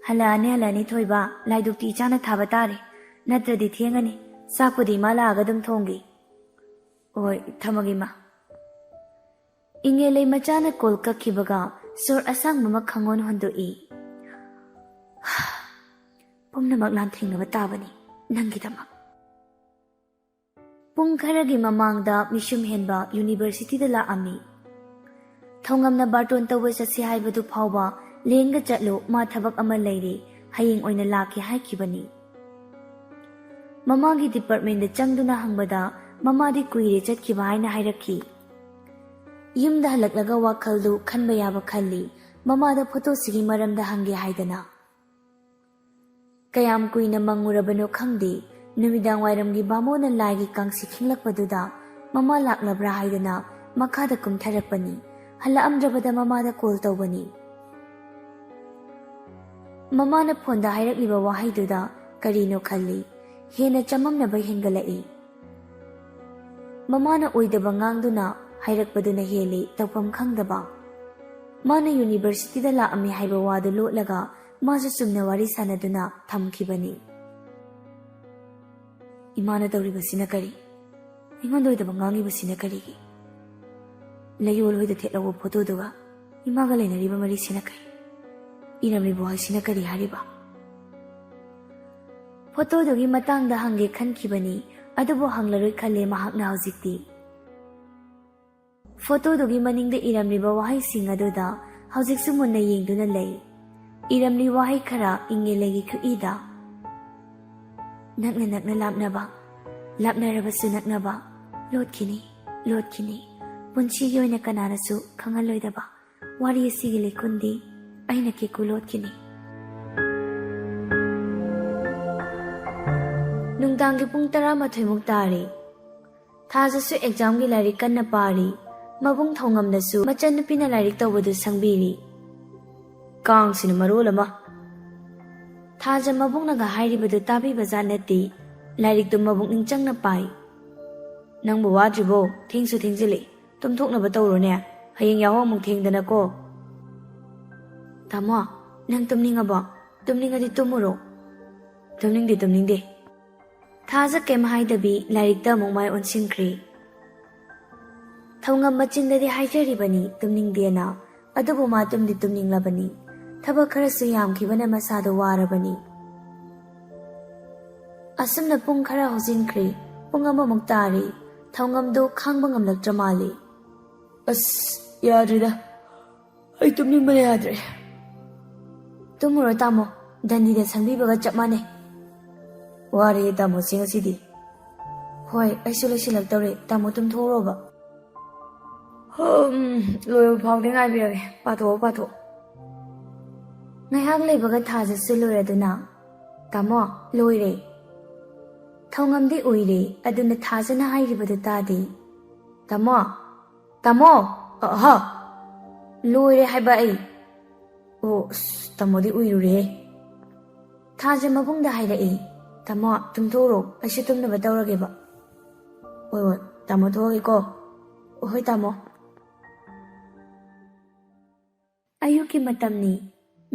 "ꯍꯜꯂꯛꯑꯅꯤ, ꯍꯜꯂꯛꯑꯅꯤ ꯊꯣꯏꯕ꯫ ꯂꯥꯏꯗꯨꯛꯇꯤ ꯏꯆꯥꯅ ꯊꯥꯕ ꯇꯥꯔꯦ꯫ ꯅꯠꯇ꯭ꯔꯗꯤ ꯊꯦꯡꯉꯅꯤ꯫ ꯆꯥꯛꯄꯨꯗꯤ ꯏꯃꯥ ꯂꯥꯛꯑꯒ ꯑꯗꯨꯝ ꯊꯣꯡꯒꯦ꯫" "ꯍꯣꯏ, ꯊꯝꯃꯒꯦ, ꯏꯃꯥ꯫" ꯏꯉꯦꯂꯩ ꯃꯆꯥꯅ ꯀꯣꯜ ꯀꯛꯈꯤꯕꯒ ꯁꯣꯔ ꯑꯁꯥꯡꯕ ꯑꯃ ꯈꯪꯍꯣꯟ ꯍꯣꯟꯗꯣꯛꯏ꯫ "ꯄꯨꯝꯅꯃꯛ ꯂꯥꯟꯊꯦꯡꯅꯕ ꯇꯥꯕꯅꯤ ꯅꯪꯒꯤꯗꯃꯛ꯫" ꯄꯨꯡ ꯈꯔꯒꯤ ꯃꯃꯥꯡꯗ ꯃꯤꯁꯨꯝ ꯍꯦꯟꯕ ꯌꯨꯅꯤꯚꯔꯁꯤꯇꯤꯗ ꯂꯥꯛꯑꯝꯃꯤ꯫ ꯊꯧꯉꯝꯅ ꯕꯥꯔꯇꯣꯟ ꯇꯧꯕ ꯆꯠꯁꯤ ꯍꯥꯏꯕꯗꯨ ꯐꯥꯎꯕ "ꯂꯦꯡꯒ ꯆꯠꯂꯨ, ꯃꯥ ꯊꯕꯛ ꯑꯃ ꯂꯩꯔꯦ, ꯍꯌꯦꯡ ꯑꯣꯏꯅ ꯂꯥꯛꯀꯦ" ꯍꯥꯏꯈꯤꯕꯅꯤ꯫ ꯃꯃꯥꯒꯤ ꯗꯤꯄꯥꯔꯠꯃꯦꯟꯗ ꯆꯪꯗꯨꯅ ꯍꯪꯕꯗ ꯃꯃꯥꯗꯤ ꯀꯨꯏꯔꯦ ꯆꯠꯈꯤꯕ ꯍꯥꯏꯅ ꯍꯥꯏꯔꯛꯈꯤ꯫ ꯌꯨꯝꯗ ꯍꯜꯂꯛꯂꯒ ꯋꯥꯈꯜꯗꯨ ꯈꯟꯕ ꯌꯥꯕ ꯈꯜꯂꯤ꯫ ꯃꯃꯥꯗ ꯐꯣꯇꯣꯁꯤꯒꯤ ꯃꯔꯝꯗ ꯍꯪꯒꯦ ꯍꯥꯏꯗꯅ꯫ ꯀꯌꯥꯝ ꯀꯨꯏꯅ ꯃꯪꯉꯨꯔꯕꯅꯣ ꯈꯪꯗꯦ, ꯅꯨꯃꯤꯗꯥꯡ ꯋꯥꯏꯔꯝꯒꯤ ꯕꯥꯃꯣꯟꯅ ꯂꯥꯏꯒꯤ ꯀꯥꯡꯁꯤ ꯈꯤꯡꯂꯛꯄꯗꯨꯗ ꯃꯃꯥ ꯂꯥꯛꯂꯕ꯭ꯔꯥ ꯍꯥꯏꯗꯅ ꯃꯈꯥꯗ ꯀꯨꯝꯊꯔꯛꯄꯅꯤ꯫ ꯍꯜꯂꯛꯑꯝꯗ꯭ꯔꯕꯗ ꯃꯃꯥꯗ ꯀꯣꯜ ꯇꯧꯕꯅꯤ꯫ ꯃꯃꯥꯅ ꯐꯣꯟꯗ ꯍꯥꯏꯔꯛꯂꯤꯕ ꯋꯥꯍꯩꯗꯨꯗ ꯀꯔꯤꯅꯣ ꯈꯜꯂꯤ꯫ ꯍꯦꯟꯅ ꯆꯃꯝꯅꯕ ꯍꯦꯟꯒꯠꯂꯛꯏ꯫ ꯃꯃꯥꯅ ꯑꯣꯏꯗꯕ ꯉꯥꯡꯗꯨꯅ ꯍꯥꯏꯔꯛꯄꯗꯨꯅ ꯍꯦꯜꯂꯤ ꯇꯧꯐꯝ ꯈꯪꯗꯕ꯫ ꯃꯥꯅ ꯌꯨꯅꯤꯚꯔꯁꯤꯇꯤꯗ ꯂꯥꯛꯑꯝꯃꯤ ꯍꯥꯏꯕ ꯋꯥꯗꯨ ꯂꯣꯠꯂꯒ ꯃꯥꯁꯨ ꯆꯨꯝꯅ ꯋꯥꯔꯤ ꯁꯥꯟꯅꯗꯨꯅ ꯊꯝꯈꯤꯕꯅꯤ꯫ "ꯏꯃꯥꯅ ꯇꯧꯔꯤꯕꯁꯤꯅ ꯀꯔꯤ? ꯑꯩꯉꯣꯟꯗ ꯑꯣꯏꯗꯕ ꯉꯥꯡꯉꯤꯕꯁꯤꯅ ꯀꯔꯤꯒꯤ? ꯂꯩꯌꯣꯜ ꯍꯣꯏꯗ ꯊꯦꯠꯍꯧꯕ ꯐꯣꯇꯣꯗꯨꯒ ꯏꯃꯥꯒ ꯂꯩꯅꯔꯤꯕ ꯃꯔꯤꯁꯤꯅ ꯀꯔꯤ? ꯏꯔꯝꯂꯤꯕ ꯋꯥꯍꯩꯁꯤꯅ ꯀꯔꯤ ꯍꯥꯏꯔꯤꯕ?" ꯐꯣꯇꯣꯗꯨꯒꯤ ꯃꯇꯥꯡꯗ ꯍꯪꯒꯦ ꯈꯟꯈꯤꯕꯅꯤ, ꯑꯗꯨꯕꯨ ꯍꯪꯂꯔꯣꯏ ꯈꯜꯂꯦ ꯃꯍꯥꯛꯅ ꯍꯧꯖꯤꯛꯇꯤ꯫ ꯐꯣꯇꯣꯗꯨꯒꯤ ꯃꯅꯤꯡꯗ ꯏꯔꯝꯂꯤꯕ ꯋꯥꯍꯩꯁꯤꯡ ꯑꯗꯨꯗ ꯍꯧꯖꯤꯛꯁꯨ ꯃꯨꯟꯅ ꯌꯦꯡꯗꯨꯅ ꯂꯩ꯫ ꯏꯔꯝꯂꯤ ꯋꯥꯍꯩ ꯈꯔ ꯏꯪꯉꯦꯂꯩꯒꯤ ꯈꯨꯠꯏꯗ꯫ "ꯅꯛꯅ ꯅꯛꯅ ꯂꯥꯞꯅꯕ, ꯂꯥꯞꯅꯔꯕꯁꯨ ꯅꯛꯅꯕ, ꯂꯣꯠꯈꯤꯅꯤ, ꯂꯣꯠꯈꯤꯅꯤ, ꯄꯨꯟꯁꯤꯒꯤ ꯑꯣꯏꯅ ꯀꯅꯥꯅꯁꯨ ꯈꯪꯍꯜꯂꯣꯏꯗꯕ ꯋꯥꯔꯤ ꯑꯁꯤꯒꯤ ꯂꯩꯈꯨꯟꯗꯤ ꯑꯩꯅ ꯀꯦꯀꯨ ꯂꯣꯠꯈꯤꯅꯤ꯫" ꯅꯨꯡꯗꯥꯡꯒꯤ ꯄꯨꯡ ꯇꯔꯥꯃꯥꯊꯣꯏꯃꯨꯛ ꯇꯥꯔꯦ꯫ ꯊꯥꯖꯁꯨ ꯑꯦꯛꯖꯥꯝꯒꯤ ꯂꯥꯏꯔꯤꯛ ꯀꯟꯅ ꯄꯥꯔꯤ꯫ ꯃꯕꯨꯡ ꯊꯧꯉꯝꯅꯁꯨ ꯃꯆꯟꯅꯨꯄꯤꯅ ꯂꯥꯏꯔꯤꯛ ꯇꯧꯕꯗꯨ ꯁꯪꯕꯤꯔꯤ꯫ "ꯀꯥꯡꯁꯤꯅ ꯃꯔꯣꯜ ꯑꯃ!" ꯊꯥꯖ ꯃꯕꯨꯡꯅꯒ ꯍꯥꯏꯔꯤꯕꯗꯨ ꯇꯥꯕꯤꯕꯖꯥꯠ ꯅꯠꯇꯦ꯫ ꯂꯥꯏꯔꯤꯛꯇꯨ ꯃꯕꯨꯛꯅꯤꯡ ꯆꯪꯅ ꯄꯥꯏ꯫ "ꯅꯪꯕꯨ ꯋꯥꯗ꯭ꯔꯤꯕꯣ? ꯊꯦꯡꯁꯨ ꯊꯦꯡꯖꯤꯜꯂꯛꯏ꯫ ꯇꯨꯝꯊꯣꯛꯅꯕ ꯇꯧꯔꯣꯅꯦ꯫ ꯍꯌꯦꯡ ꯌꯥꯍꯧ ꯑꯃꯨꯛ ꯊꯦꯡꯗꯅꯀꯣ꯫" "ꯇꯥꯃꯣ, ꯅꯪ ꯇꯨꯝꯅꯤꯡꯉꯕꯣ? ꯇꯨꯝꯅꯤꯡꯉꯗꯤ ꯇꯨꯝꯃꯨꯔꯣ꯫" "ꯇꯨꯝꯅꯤꯡꯗꯦ, ꯇꯨꯝꯅꯤꯡꯗꯦ꯫" ꯊꯥꯖ ꯀꯩꯝ ꯍꯥꯏꯗꯕꯤ ꯂꯥꯏꯔꯤꯛꯇ ꯑꯃꯨꯛ ꯃꯥꯏ ꯑꯣꯟꯁꯤꯟꯈ꯭ꯔꯦ꯫ ꯊꯧꯉꯝ ꯃꯆꯤꯟꯗꯗꯤ ꯍꯥꯏꯖꯔꯤꯕꯅꯤ ꯇꯨꯝꯅꯤꯡꯗꯦꯅ, ꯑꯗꯨꯕꯨ ꯃꯥ ꯇꯨꯝꯗꯤ ꯇꯨꯝꯅꯤꯡꯂꯕꯅꯤ꯫ ꯊꯕꯛ ꯈꯔꯁꯨ ꯌꯥꯝꯈꯤꯕꯅ ꯃꯁꯥꯗꯣ ꯋꯥꯔꯕꯅꯤ꯫ ꯑꯁꯨꯝꯅ ꯄꯨꯡ ꯈꯔ ꯍꯧꯖꯤꯟꯈ꯭ꯔꯦ꯫ ꯄꯨꯡ ꯑꯃꯃꯨꯛ ꯇꯥꯔꯦ꯫ ꯊꯧꯉꯝꯗꯨ ꯈꯥꯡꯕ ꯉꯝꯂꯛꯇ꯭ꯔ ꯃꯥꯜꯂꯦ꯫ "ꯑꯁ, ꯌꯥꯗ꯭ꯔꯦꯗ꯫ ꯑꯩ ꯇꯨꯝꯅꯤꯡꯕꯅ ꯌꯥꯗ꯭ꯔꯦ꯫" "ꯇꯨꯝꯃꯨꯔꯣ ꯇꯥꯃꯣ, ꯗꯟꯗꯤꯗ ꯁꯪꯕꯤꯕꯒ ꯆꯞ ꯃꯥꯟꯅꯩ꯫" "ꯋꯥꯔꯦ ꯇꯥꯃꯣꯁꯦ ꯉꯁꯤꯗꯤ꯫" "ꯍꯣꯏ, ꯑꯩꯁꯨ ꯂꯣꯏꯁꯤꯜꯂꯛꯇꯧꯔꯦ꯫ ꯇꯥꯃꯣ ꯇꯨꯝꯊꯣꯛꯎꯔꯣꯕ꯫" "ꯍꯝ, ꯂꯣꯏꯕ ꯐꯥꯎꯗꯤ ꯉꯥꯏꯕꯤꯔꯒꯦ꯫ ꯄꯥꯊꯣꯛꯑꯣ, ꯄꯥꯊꯣꯛꯑꯣ꯫" ꯉꯥꯏꯍꯥꯛ ꯂꯩꯕꯒ ꯊꯥꯖꯁꯨ ꯂꯣꯏꯔꯗꯨꯅ, "ꯇꯥꯃꯣ, ꯂꯣꯏꯔꯦ꯫" ꯊꯧꯉꯝꯗꯤ ꯎꯏꯔꯦ, ꯑꯗꯨꯅ ꯊꯥꯖꯅ ꯍꯥꯏꯔꯤꯕꯗꯨ ꯇꯥꯗꯦ꯫ "ꯇꯥꯃꯣ, ꯇꯥꯃꯣ, ꯑꯍ, ꯂꯣꯏꯔꯦ ꯍꯥꯏꯕ ꯑꯩ꯫" "ꯑꯣ, ꯑꯁ, ꯇꯥꯃꯣꯗꯤ ꯎꯏꯔꯨꯔꯦꯍꯦ꯫" ꯊꯥꯖ ꯃꯕꯨꯡꯗ ꯍꯥꯏꯔꯛꯏ, "ꯇꯥꯃꯣ, ꯇꯨꯝꯊꯣꯛꯎꯔꯣ, ꯑꯩꯁꯨ ꯇꯨꯝꯅꯕ ꯇꯧꯔꯒꯦꯕ꯫" "ꯍꯣꯏ, ꯍꯣꯏ, ꯇꯥꯃꯣ ꯊꯣꯛꯑꯒꯦꯀꯣ꯫" "ꯍꯣꯏ, ꯇꯥꯃꯣ꯫" ꯑꯌꯨꯛꯀꯤ ꯃꯇꯝꯅꯤ꯫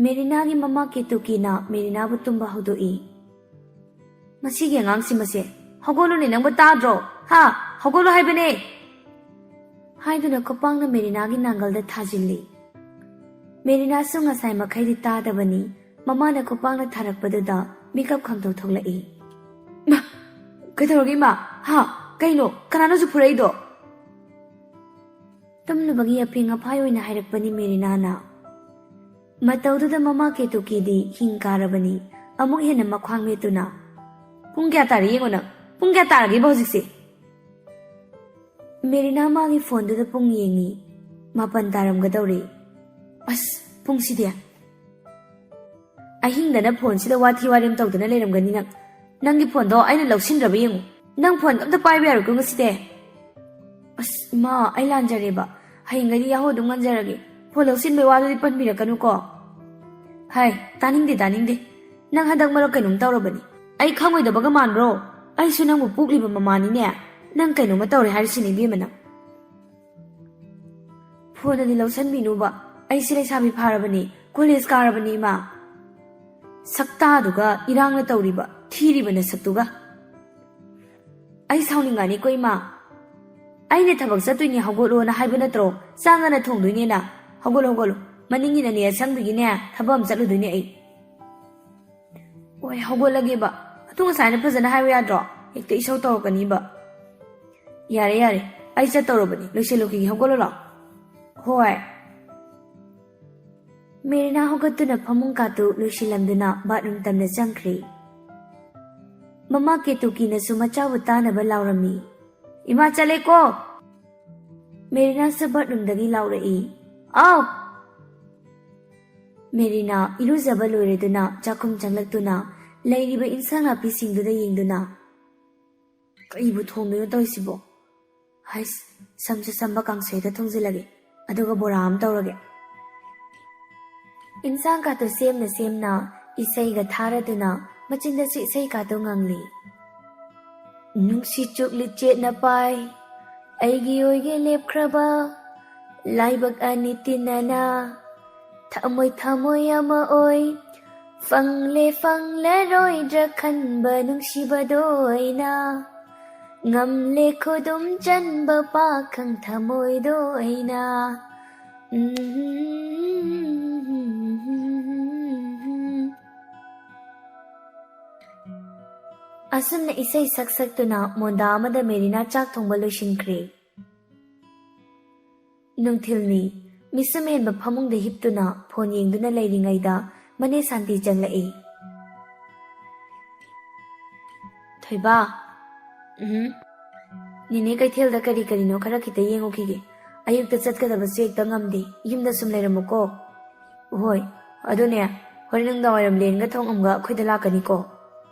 ꯃꯦꯔꯤꯅꯥꯒꯤ ꯃꯃꯥ ꯀꯦꯇꯨꯀꯤꯅ ꯃꯦꯔꯤꯅꯥꯕꯨ ꯇꯨꯝꯕ ꯍꯧꯗꯣꯛꯏ꯫ "ꯃꯁꯤꯒꯤ ꯑꯉꯥꯡꯁꯤ ꯃꯁꯦ, ꯍꯧꯒꯠꯂꯨꯅꯦ, ꯅꯪꯕꯨ ꯇꯥꯗ꯭ꯔꯣ? ꯍꯥ? ꯍꯧꯒꯠꯂꯨ ꯍꯥꯏꯕꯅꯦ!" ꯍꯥꯏꯗꯨꯅ ꯈꯨꯄꯥꯡꯅ ꯃꯦꯔꯤꯅꯥꯒꯤ ꯅꯥꯡꯒꯜꯗ ꯊꯥꯖꯤꯜꯂꯤ꯫ ꯃꯦꯔꯤꯅꯥꯁꯨ ꯉꯁꯥꯏ ꯃꯈꯩꯗꯤ ꯇꯥꯗꯕꯅꯤ꯫ ꯃꯃꯥꯅ ꯈꯨꯄꯥꯡꯅ ꯊꯥꯔꯛꯄꯗꯨꯗ ꯃꯤꯀꯞ ꯈꯪꯇꯧ ꯊꯣꯛꯂꯛꯏ꯫ "ꯏꯃꯥ! ꯀꯩꯗꯧꯔꯒꯦ, ꯏꯃꯥ? ꯍꯥ? ꯀꯩꯅꯣ? ꯀꯅꯥꯅꯣ ꯍꯧꯖꯤꯛ ꯐꯨꯔꯛꯏꯗꯣ?" ꯇꯨꯝꯂꯨꯕꯒꯤ ꯑꯐꯤꯡ ꯑꯐꯥꯏ ꯑꯣꯏꯅ ꯍꯥꯏꯔꯛꯄꯅꯤ ꯃꯦꯔꯤꯅꯥꯅ꯫ ꯃꯇꯧꯗꯨꯗ ꯃꯃꯥ ꯀꯦꯇꯨꯀꯤꯗꯤ ꯍꯤꯡ ꯀꯥꯔꯕꯅꯤ, ꯑꯃꯨꯛ ꯍꯦꯟꯅ ꯃꯈ꯭ꯋꯥꯡ ꯃꯦꯠꯇꯨꯅ, "ꯄꯨꯡ ꯀꯌꯥ ꯇꯥꯔꯦ ꯌꯦꯡꯉꯣ ꯅꯪ꯫ ꯄꯨꯡ ꯀꯌꯥ ꯇꯥꯔꯒꯦꯕ ꯍꯧꯖꯤꯛꯁꯦ?" ꯃꯦꯔꯤꯅꯥ ꯃꯥꯒꯤ ꯐꯣꯟꯗꯨꯗ ꯄꯨꯡ ꯌꯦꯡꯉꯤ꯫ ꯃꯥꯄꯟ ꯇꯥꯔꯝꯒꯗꯧꯔꯦ꯫ "ꯑꯁ, ꯄꯨꯡꯁꯤꯗꯤ?" "ꯑꯍꯤꯡꯗꯅ ꯐꯣꯟꯁꯤꯗ ꯋꯥꯊꯤ ꯋꯥꯔꯦꯝ ꯇꯧꯗꯅ ꯂꯩꯔꯝꯒꯅꯤ ꯅꯪ꯫ ꯅꯪꯒꯤ ꯐꯣꯟꯗꯣ ꯑꯩꯅ ꯂꯧꯁꯤꯟꯗ꯭ꯔꯕ ꯌꯦꯡꯉꯨ꯫ ꯅꯪ ꯐꯣꯟ ꯑꯝꯇ ꯄꯥꯏꯕ ꯌꯥꯔꯣꯏꯀꯣ ꯉꯁꯤꯗꯤ?" "ꯑꯁ, ꯏꯃꯥ, ꯑꯩ ꯂꯥꯟꯖꯔꯦꯕ꯫ ꯍꯌꯦꯡꯈꯩꯗꯤ ꯌꯥꯍꯧ ꯑꯗꯨꯝ ꯉꯟꯖꯔꯒꯦ꯫ ꯐꯣꯟ ꯂꯧꯁꯤꯟꯕꯩ ꯋꯥꯗꯨꯗꯤ ꯄꯟꯕꯤꯔꯛꯀꯅꯨꯀꯣ꯫" "ꯍꯥꯏ, ꯇꯥꯅꯤꯡꯗꯦ, ꯇꯥꯅꯤꯡꯗꯦ꯫ ꯅꯪ ꯍꯟꯗꯛ ꯃꯔꯛ ꯀꯩꯅꯣꯝ ꯇꯧꯔꯕꯅꯤ꯫ ꯑꯩ ꯈꯪꯉꯣꯏꯗꯕꯒ ꯃꯥꯟꯕ꯭ꯔꯣ?" ꯑꯩꯁꯨ ꯅꯪꯕꯨ ꯄꯣꯛꯂꯤꯕ ꯃꯃꯥꯅꯤꯅꯦ꯫ ꯅꯪ ꯀꯩꯅꯣꯝꯃ ꯇꯧꯔꯦ ꯍꯥꯏꯔꯤꯁꯤꯅꯦ, ꯏꯕꯦꯝꯃ, ꯅꯪ꯫ ꯐꯣꯟꯗꯗꯤ ꯂꯧꯁꯟꯕꯤꯅꯨꯕ꯫ ꯑꯩꯁꯦ ꯂꯩꯁꯥꯕꯤ ꯐꯥꯔꯕꯅꯤ, ꯀꯣꯂꯦꯖ ꯀꯥꯔꯕꯅꯤ, ꯏꯃꯥ꯫ ꯁꯛꯇꯥꯗꯨꯒ, ꯏꯔꯥꯡꯅ ꯇꯧꯔꯤꯕ, ꯊꯤꯔꯤꯕ ꯅꯁꯛꯇꯨꯒ꯫ ꯑꯩ ꯁꯥꯎꯅꯤꯡꯉꯛꯑꯅꯤꯀꯣ, ꯏꯃꯥ꯫ ꯑꯩꯅ ꯊꯕꯛ ꯆꯠꯇꯣꯏꯅꯤ, ꯍꯧꯒꯠꯂꯣꯅ ꯍꯥꯏꯕ ꯅꯠꯇ꯭ꯔꯣ? ꯆꯥꯛ ꯉꯟꯅ ꯊꯣꯡꯗꯣꯏꯅꯦꯅ꯫ ꯍꯧꯒꯠꯂꯣ, ꯍꯧꯒꯠꯂꯣ꯫ ꯃꯅꯤꯡꯒꯤꯅꯅꯦ, ꯑꯁꯪꯕꯤꯒꯤꯅꯦ, ꯊꯕꯛ ꯑꯃ ꯆꯠꯂꯨꯗꯣꯏꯅꯦ ꯑꯩ꯫ ꯍꯣꯏ, ꯍꯧꯒꯠꯂꯒꯦꯕ꯫ ꯑꯗꯨ ꯉꯁꯥꯏꯅ ꯐꯖꯅ ꯍꯥꯏꯌꯨ ꯌꯥꯗ꯭ꯔꯣ? ꯍꯦꯛꯇ ꯏꯁꯧ ꯇꯧꯔꯛꯀꯅꯤꯕ꯫ ꯌꯥꯔꯦ, ꯌꯥꯔꯦ꯫ ꯑꯩ ꯆꯠꯇꯧꯔꯕꯅꯤ꯫ ꯂꯣꯏꯁꯤꯜꯂꯨꯈꯤꯒꯦ꯫ ꯍꯧꯒꯠꯂꯣ ꯂꯥꯎ꯫ ꯍꯣꯏ꯫ ꯃꯦꯔꯤꯅꯥ ꯍꯧꯒꯠꯇꯨꯅ ꯐꯃꯨꯡ ꯀꯥꯇꯨ ꯂꯣꯏꯁꯤꯜꯂꯝꯗꯨꯅ ꯕꯥꯠꯔꯨꯝ ꯇꯝꯅ ꯆꯪꯈ꯭ꯔꯤ꯫ ꯃꯃꯥ ꯀꯦꯇꯨꯀꯤꯅꯁꯨ ꯃꯆꯥꯕꯨ ꯇꯥꯅꯕ ꯂꯥꯎꯔꯝꯃꯤ, "ꯏꯃꯥ, ꯆꯠꯂꯦꯀꯣ!" ꯃꯦꯔꯤꯅꯥꯁꯨ ꯕꯥꯠꯔꯨꯝꯗꯒꯤ ꯂꯥꯎꯔꯛꯏ, "ꯑꯥꯎ!" ꯃꯦꯔꯤꯅꯥ ꯏꯔꯨꯖꯕ ꯂꯣꯏꯔꯗꯨꯅ ꯆꯥꯛꯈꯨꯝ ꯆꯪꯂꯛꯇꯨꯅ ꯂꯩꯔꯤꯕ ꯏꯟꯁꯥꯡ ꯅꯥꯄꯤꯁꯤꯡꯗꯨꯗ ꯌꯦꯡꯗꯨꯅ, "ꯀꯩꯕꯨ ꯊꯣꯡꯗꯣꯏꯅꯣ ꯇꯧꯔꯤꯁꯤꯕꯣ? ꯍꯩꯁ, ꯁꯝꯁꯨ ꯁꯝꯕ, ꯀꯥꯡꯁꯣꯏꯗ ꯊꯣꯡꯖꯤꯜꯂꯒꯦ, ꯑꯗꯨꯒ ꯕꯣꯔꯥ ꯑꯃ ꯇꯧꯔꯒꯦ꯫" ꯏꯟꯁꯥꯡ ꯀꯥꯇꯨ ꯁꯦꯝꯅ ꯁꯦꯝꯅ ꯏꯁꯩꯒ ꯊꯥꯔꯗꯨꯅ ꯃꯆꯤꯟꯗꯁꯨ ꯏꯁꯩ ꯀꯥꯇꯨ ꯉꯪꯂꯤ꯫ ꯅꯨꯡꯁꯤ ꯆꯨꯞꯂꯤ ꯆꯦꯠꯅ ꯄꯥꯏ, ꯑꯩꯒꯤ ꯑꯣꯏꯒꯦ ꯂꯦꯞꯈ꯭ꯔꯕ ꯂꯥꯏꯕꯛ ꯑꯅꯤ ꯇꯤꯟꯅꯅ, ꯊꯃꯣꯏ ꯊꯃꯣꯏ ꯑꯃ ꯑꯣꯏ, ꯐꯪꯂꯦ ꯐꯪꯂꯔꯣꯏꯗ꯭ꯔꯥ ꯈꯟꯕ ꯅꯨꯡꯁꯤꯕꯗꯣ ꯑꯩꯅ, ꯉꯝꯂꯦ ꯈꯨꯗꯨꯝ ꯆꯟꯕ ꯄꯥꯈꯪ ꯊꯃꯣꯏꯗꯣ ꯑꯩꯅ꯫ ꯑꯁꯨꯝꯅ ꯏꯁꯩ ꯁꯛ ꯁꯛꯇꯨꯅ ꯃꯣꯟꯗꯥ ꯑꯃꯗ ꯃꯦꯔꯤꯅꯥ ꯆꯥꯛ ꯊꯣꯡꯕ ꯂꯣꯏꯁꯤꯟꯈ꯭ꯔꯦ꯫ ꯅꯨꯡꯊꯤꯜꯅꯤ꯫ ꯃꯤꯁꯨꯝ ꯍꯦꯟꯕ ꯐꯃꯨꯡꯗ ꯍꯤꯞꯇꯨꯅ ꯐꯣꯟ ꯌꯦꯡꯗꯨꯅ ꯂꯩꯔꯤꯉꯩꯗ ꯃꯅꯦ ꯁꯥꯟꯇꯤ ꯆꯪꯂꯛꯏ꯫ "ꯊꯣꯏꯕ꯫" "ꯎꯝ?" "ꯅꯦꯅꯦ ꯀꯩꯊꯦꯜꯗ ꯀꯔꯤ ꯀꯔꯤꯅꯣ ꯈꯔ ꯈꯤꯇ ꯌꯦꯡꯉꯨꯈꯤꯒꯦ꯫ ꯑꯌꯨꯛꯇ ꯆꯠꯀꯗꯕꯁꯨ ꯍꯦꯛꯇ ꯉꯝꯗꯦ꯫ ꯌꯨꯝꯗ ꯁꯨꯝ ꯂꯩꯔꯝꯃꯨꯀꯣ꯫" "ꯍꯣꯏ꯫ ꯑꯗꯨꯅꯦ, ꯍꯣꯔꯦꯟ ꯅꯨꯡꯗꯥꯡꯋꯥꯏꯔꯝ ꯂꯦꯟꯒ ꯊꯣꯡꯉꯝꯒ ꯑꯩꯈꯣꯏꯗ ꯂꯥꯛꯀꯅꯤꯀꯣ?"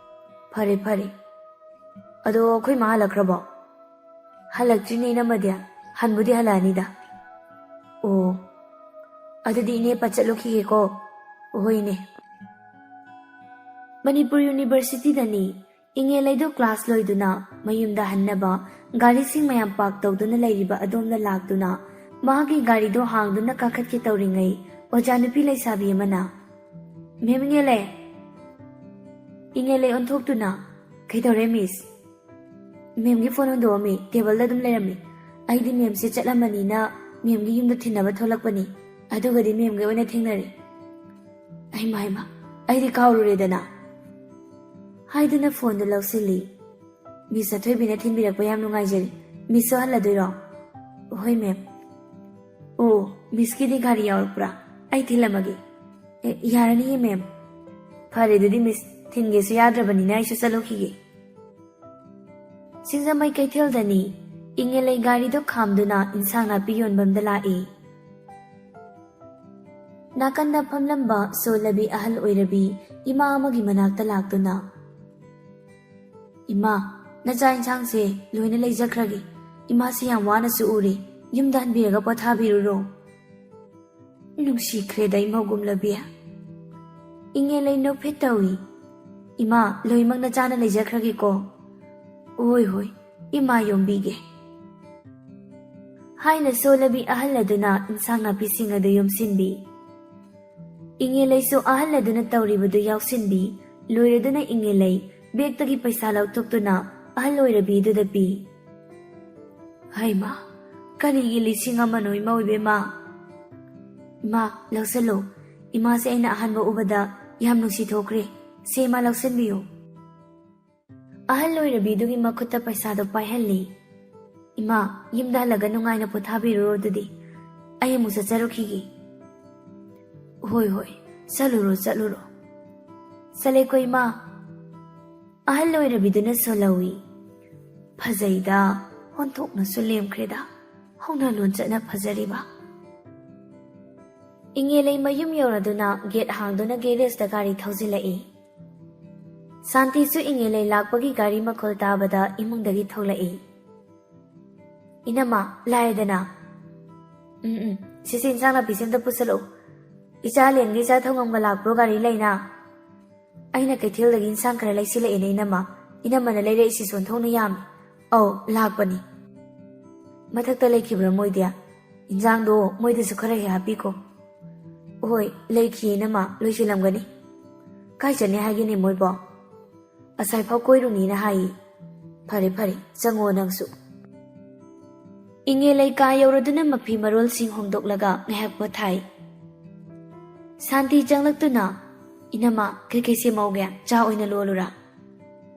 "ꯐꯔꯦ, ꯐꯔꯦ꯫ ꯑꯗꯣ ꯑꯩꯈꯣꯏ ꯃꯥ ꯍꯜꯂꯛꯈ꯭ꯔꯕꯣ?" "ꯍꯜꯂꯛꯇ꯭ꯔꯤꯅꯦ, ꯏꯅꯝꯃꯗꯤ꯫ ꯍꯟꯕꯨꯗꯤ ꯍꯜꯂꯛꯑꯅꯤꯗ꯫" "ꯑꯣ, ꯑꯗꯨꯗꯤ ꯏꯅꯦ ꯄꯠ ꯆꯠꯂꯨꯈꯤꯒꯦꯀꯣ꯫" "ꯍꯣꯏ, ꯏꯅꯦ꯫" ꯃꯅꯤꯄꯨꯔ ꯌꯨꯅꯤꯚꯔꯁꯤꯇꯤꯗꯅꯤ꯫ ꯏꯉꯦꯂꯩꯗꯨ ꯀ꯭ꯂꯥꯁ ꯂꯣꯏꯗꯨꯅ ꯃꯌꯨꯝꯗ ꯍꯟꯅꯕ ꯒꯥꯔꯤꯁꯤꯡ ꯃꯌꯥꯝ ꯄꯥꯔꯛ ꯇꯧꯗꯨꯅ ꯂꯩꯔꯤꯕ ꯑꯗꯣꯝꯗ ꯂꯥꯛꯇꯨꯅ ꯃꯍꯥꯛꯀꯤ ꯒꯥꯔꯤꯗꯣ ꯍꯥꯡꯗꯨꯅ ꯀꯥꯈꯠꯀꯦ ꯇꯧꯔꯤꯉꯩ ꯑꯣꯖꯥ ꯅꯨꯄꯤ ꯂꯩꯁꯥꯕꯤ ꯑꯃꯅ, "ꯃꯦꯝ ꯏꯉꯦꯂꯩ!" ꯏꯉꯦꯂꯩ ꯑꯣꯟꯊꯣꯛꯇꯨꯅ, "ꯀꯩꯗꯧꯔꯦ ꯃꯤꯁ?" "ꯃꯦꯝꯒꯤ ꯐꯣꯟ ꯍꯨꯟꯗꯣꯛꯑꯝꯃꯤ, ꯇꯦꯕꯜꯗ ꯑꯗꯨꯝ ꯂꯩꯔꯝꯃꯤ꯫ ꯑꯩꯗꯤ ꯃꯦꯝꯁꯦ ꯆꯠꯂꯝꯃꯅꯤꯅ ꯃꯦꯝꯒꯤ ꯌꯨꯝꯗ ꯊꯤꯟꯅꯕ ꯊꯣꯛꯂꯛꯄꯅꯤ, ꯑꯗꯨꯒꯗꯤ ꯃꯦꯝꯒ ꯑꯣꯏꯅ ꯊꯦꯡꯅꯔꯦ꯫ ꯑꯩꯃ, ꯍꯩꯃ, ꯑꯩꯗꯤ ꯀꯥꯎꯔꯨꯔꯦꯗꯅ!" ꯍꯥꯏꯗꯨꯅ ꯐꯣꯟꯗꯨ ꯂꯧꯁꯤꯜꯂꯤ꯫ "ꯃꯤꯁ ꯑꯊꯣꯏꯕꯤꯅ ꯊꯤꯟꯕꯤꯔꯛꯄ ꯌꯥꯝ ꯅꯨꯡꯉꯥꯏꯖꯔꯦ꯫ ꯃꯤꯁꯁꯨ ꯍꯜꯂꯗꯣꯏꯔꯣ?" "ꯍꯣꯏ ꯃꯦꯝ꯫" "ꯑꯣ, ꯃꯤꯁꯀꯤꯗꯤ ꯒꯥꯔꯤ ꯌꯥꯎꯔꯛꯄ꯭ꯔꯥ? ꯑꯩ ꯊꯤꯜꯂꯝꯃꯒꯦ꯫" "ꯑꯦ, ꯌꯥꯔꯅꯤꯌꯦ ꯃꯦꯝ꯫" "ꯐꯔꯦ ꯑꯗꯨꯗꯤ ꯃꯤꯁ, ꯊꯤꯟꯒꯦꯁꯨ ꯌꯥꯗ꯭ꯔꯕꯅꯤꯅ ꯑꯩꯁꯨ ꯆꯠꯂꯨꯈꯤꯒꯦ꯫" ꯁꯤꯡꯖꯃꯩ ꯀꯩꯊꯦꯜꯗꯅꯤ꯫ ꯏꯉꯦꯂꯩ ꯒꯥꯔꯤꯗꯨ ꯈꯥꯝꯗꯨꯅ ꯏꯟꯁꯥꯡ ꯅꯥꯄꯤ ꯌꯣꯟꯐꯝꯗ ꯂꯥꯛꯏ꯫ ꯅꯥꯀꯟꯗ ꯐꯝꯂꯝꯕ ꯁꯣꯜꯂꯕꯤ ꯑꯍꯜ ꯑꯣꯏꯔꯕꯤ ꯏꯃꯥ ꯑꯃꯒꯤ ꯃꯅꯥꯛꯇ ꯂꯥꯛꯇꯨꯅ, "ꯏꯃꯥ, ꯅꯆꯥ ꯏꯟꯁꯥꯡꯁꯦ ꯂꯣꯏꯅ ꯂꯩꯖꯈ꯭ꯔꯒꯦ꯫ ꯏꯃꯥꯁꯦ ꯌꯥꯝ ꯋꯥꯅꯁꯨ ꯎꯔꯦ꯫ ꯌꯨꯝꯗ ꯍꯟꯕꯤꯔꯒ ꯄꯣꯊꯥꯕꯤꯔꯨꯔꯣ꯫" "ꯅꯨꯡꯁꯤꯈ꯭ꯔꯦꯗ ꯏꯃꯧꯒꯨꯝꯂꯕꯤ꯫" ꯏꯉꯦꯂꯩ ꯅꯣꯛꯐꯦꯠ ꯇꯧꯏ꯫ "ꯏꯃꯥ, ꯂꯣꯏꯃꯛ ꯅꯆꯥꯅ ꯂꯩꯖꯈ꯭ꯔꯒꯦꯀꯣ꯫" "ꯍꯣꯏ, ꯍꯣꯏ, ꯏꯃꯥ ꯌꯣꯝꯕꯤꯒꯦ꯫" ꯍꯥꯏꯅ ꯁꯣꯜꯂꯕꯤ ꯑꯍꯜ ꯑꯗꯨꯅ ꯏꯟꯁꯥꯡ ꯅꯥꯄꯤꯁꯤꯡ ꯑꯗꯨ ꯌꯣꯝꯁꯤꯟꯕꯤ꯫ ꯏꯉꯦꯂꯩꯁꯨ ꯑꯍꯜ ꯑꯗꯨꯅ ꯇꯧꯔꯤꯕꯗꯨ ꯌꯥꯎꯁꯤꯟꯕꯤ꯫ ꯂꯣꯏꯔꯗꯨꯅ ꯏꯉꯦꯂꯩ ꯕꯦꯒꯇꯒꯤ ꯄꯩꯁꯥ ꯂꯧꯊꯣꯛꯇꯨꯅ ꯑꯍꯜ ꯑꯣꯏꯔꯕꯤꯗꯨꯗ ꯄꯤ꯫ "ꯍꯩꯃꯥ, ꯀꯔꯤꯒꯤ ꯂꯤꯁꯤꯡ ꯑꯃꯅꯣ ꯏꯃꯧ ꯏꯕꯦꯝꯃ?" "ꯏꯃꯥ, ꯂꯧꯁꯜꯂꯣ꯫ ꯏꯃꯥꯁꯦ ꯑꯩꯅ ꯑꯍꯥꯟꯕ ꯎꯕꯗ ꯌꯥꯝ ꯅꯨꯡꯁꯤ ꯊꯣꯛꯈ꯭ꯔꯦ꯫ ꯁꯦ ꯏꯃꯥ, ꯂꯧꯁꯤꯟꯕꯤꯌꯨ꯫" ꯑꯍꯜ ꯑꯣꯏꯔꯕꯤꯗꯨꯒꯤ ꯃꯈꯨꯠꯇ ꯄꯩꯁꯥꯗꯣ ꯄꯥꯏꯍꯜꯂꯤ꯫ "ꯏꯃꯥ, ꯌꯨꯝꯗ ꯍꯜꯂꯒ ꯅꯨꯡꯉꯥꯏꯅ ꯄꯣꯊꯥꯕꯤꯔꯨꯔꯣ ꯑꯗꯨꯗꯤ꯫ ꯑꯩ ꯑꯃꯨꯛ ꯆꯠꯆꯔꯨꯈꯤꯒꯦ꯫" "ꯍꯣꯏ, ꯍꯣꯏ, ꯆꯠꯂꯨꯔꯣ, ꯆꯠꯂꯨꯔꯣ꯫" "ꯆꯠꯂꯦꯀꯣ ꯏꯃꯥ꯫" ꯑꯍꯜ ꯑꯣꯏꯔꯕꯤꯗꯨꯅ ꯁꯣꯜꯍꯧꯏ꯫ "ꯐꯖꯩꯗ, ꯑꯣꯟꯊꯣꯛꯅꯁꯨ ꯂꯦꯝꯈ꯭ꯔꯦꯗ, ꯍꯧꯅ ꯂꯣꯟꯆꯠꯅ ꯐꯖꯔꯤꯕ꯫" ꯏꯉꯦꯂꯩ ꯃꯌꯨꯝ ꯌꯧꯔꯗꯨꯅ ꯒꯦꯠ ꯍꯥꯡꯗꯨꯅ ꯒꯦꯔꯦꯖꯇ ꯒꯥꯔꯤ ꯊꯧꯖꯤꯜꯂꯛꯏ꯫ ꯁꯥꯟꯇꯤꯁꯨ ꯏꯉꯦꯂꯩ ꯂꯥꯛꯄꯒꯤ ꯒꯥꯔꯤ ꯃꯈꯣꯜ ꯇꯥꯕꯗ ꯏꯃꯨꯡꯗꯒꯤ ꯊꯣꯛꯂꯛꯏ꯫ "ꯏꯅꯝꯃ, ꯂꯥꯛꯑꯦꯗꯅ꯫ ꯎꯝ, ꯎꯝ, ꯁꯤꯁꯦ ꯏꯟꯁꯥꯡ ꯅꯥꯄꯤꯁꯦ ꯑꯝꯇ ꯄꯨꯁꯜꯂꯛꯎ꯫ ꯏꯆꯥ ꯂꯦꯟꯒ ꯏꯆꯥ ꯊꯧꯉꯝꯒ ꯂꯥꯛꯄ꯭ꯔꯣ ꯒꯥꯔꯤ ꯂꯩꯅ?" "ꯑꯩꯅ ꯀꯩꯊꯦꯜꯗꯒꯤ ꯏꯟꯁꯥꯡ ꯈꯔ ꯂꯩꯁꯤꯜꯂꯛꯑꯦꯅꯦ ꯏꯅꯝꯃ꯫ ꯏꯅꯝꯃꯅ ꯂꯩꯔꯛꯏꯁꯤꯁꯨ ꯑꯣꯟꯊꯣꯛꯅ ꯌꯥꯝꯃꯤ꯫ ꯑꯧ, ꯂꯥꯛꯄꯅꯤ꯫ ꯃꯊꯛꯇ ꯂꯩꯈꯤꯕ꯭ꯔꯥ ꯃꯣꯏꯗꯤ? ꯏꯟꯖꯥꯡꯗꯣ ꯃꯣꯏꯗꯁꯨ ꯈꯔ ꯍꯦꯛ ꯍꯥꯞꯄꯤꯀꯣ꯫ ꯍꯣꯏ, ꯂꯩꯈꯤ ꯏꯅꯝꯃ, ꯂꯣꯏꯁꯤꯜꯂꯝꯒꯅꯤ꯫ ꯀꯥꯏ ꯆꯠꯅꯤ ꯍꯥꯏꯒꯦꯅꯦ ꯃꯣꯏꯕꯣ? ꯑꯁꯥꯏꯐꯥꯎ ꯀꯣꯏꯔꯨꯅꯤꯅ ꯍꯥꯏꯌꯦ꯫ ꯐꯔꯦ ꯐꯔꯦ, ꯆꯪꯉꯣ ꯅꯪꯁꯨ꯫ ꯏꯉꯦꯂꯩ ꯀꯥ ꯌꯧꯔꯗꯨꯅ ꯃꯐꯤ ꯃꯔꯣꯜꯁꯤꯡ ꯍꯣꯡꯗꯣꯛꯂꯒ ꯉꯥꯏꯍꯥꯛ ꯄꯣꯊꯥꯏ꯫ ꯁꯥꯟꯇꯤ ꯆꯪꯂꯛꯇꯨꯅ, "ꯏꯅꯝꯃ, ꯀꯩꯀꯩ ꯁꯦꯝꯃꯧꯒꯦ? ꯆꯥ ꯑꯣꯏꯅ ꯂꯣꯜꯂꯨꯔꯥ?"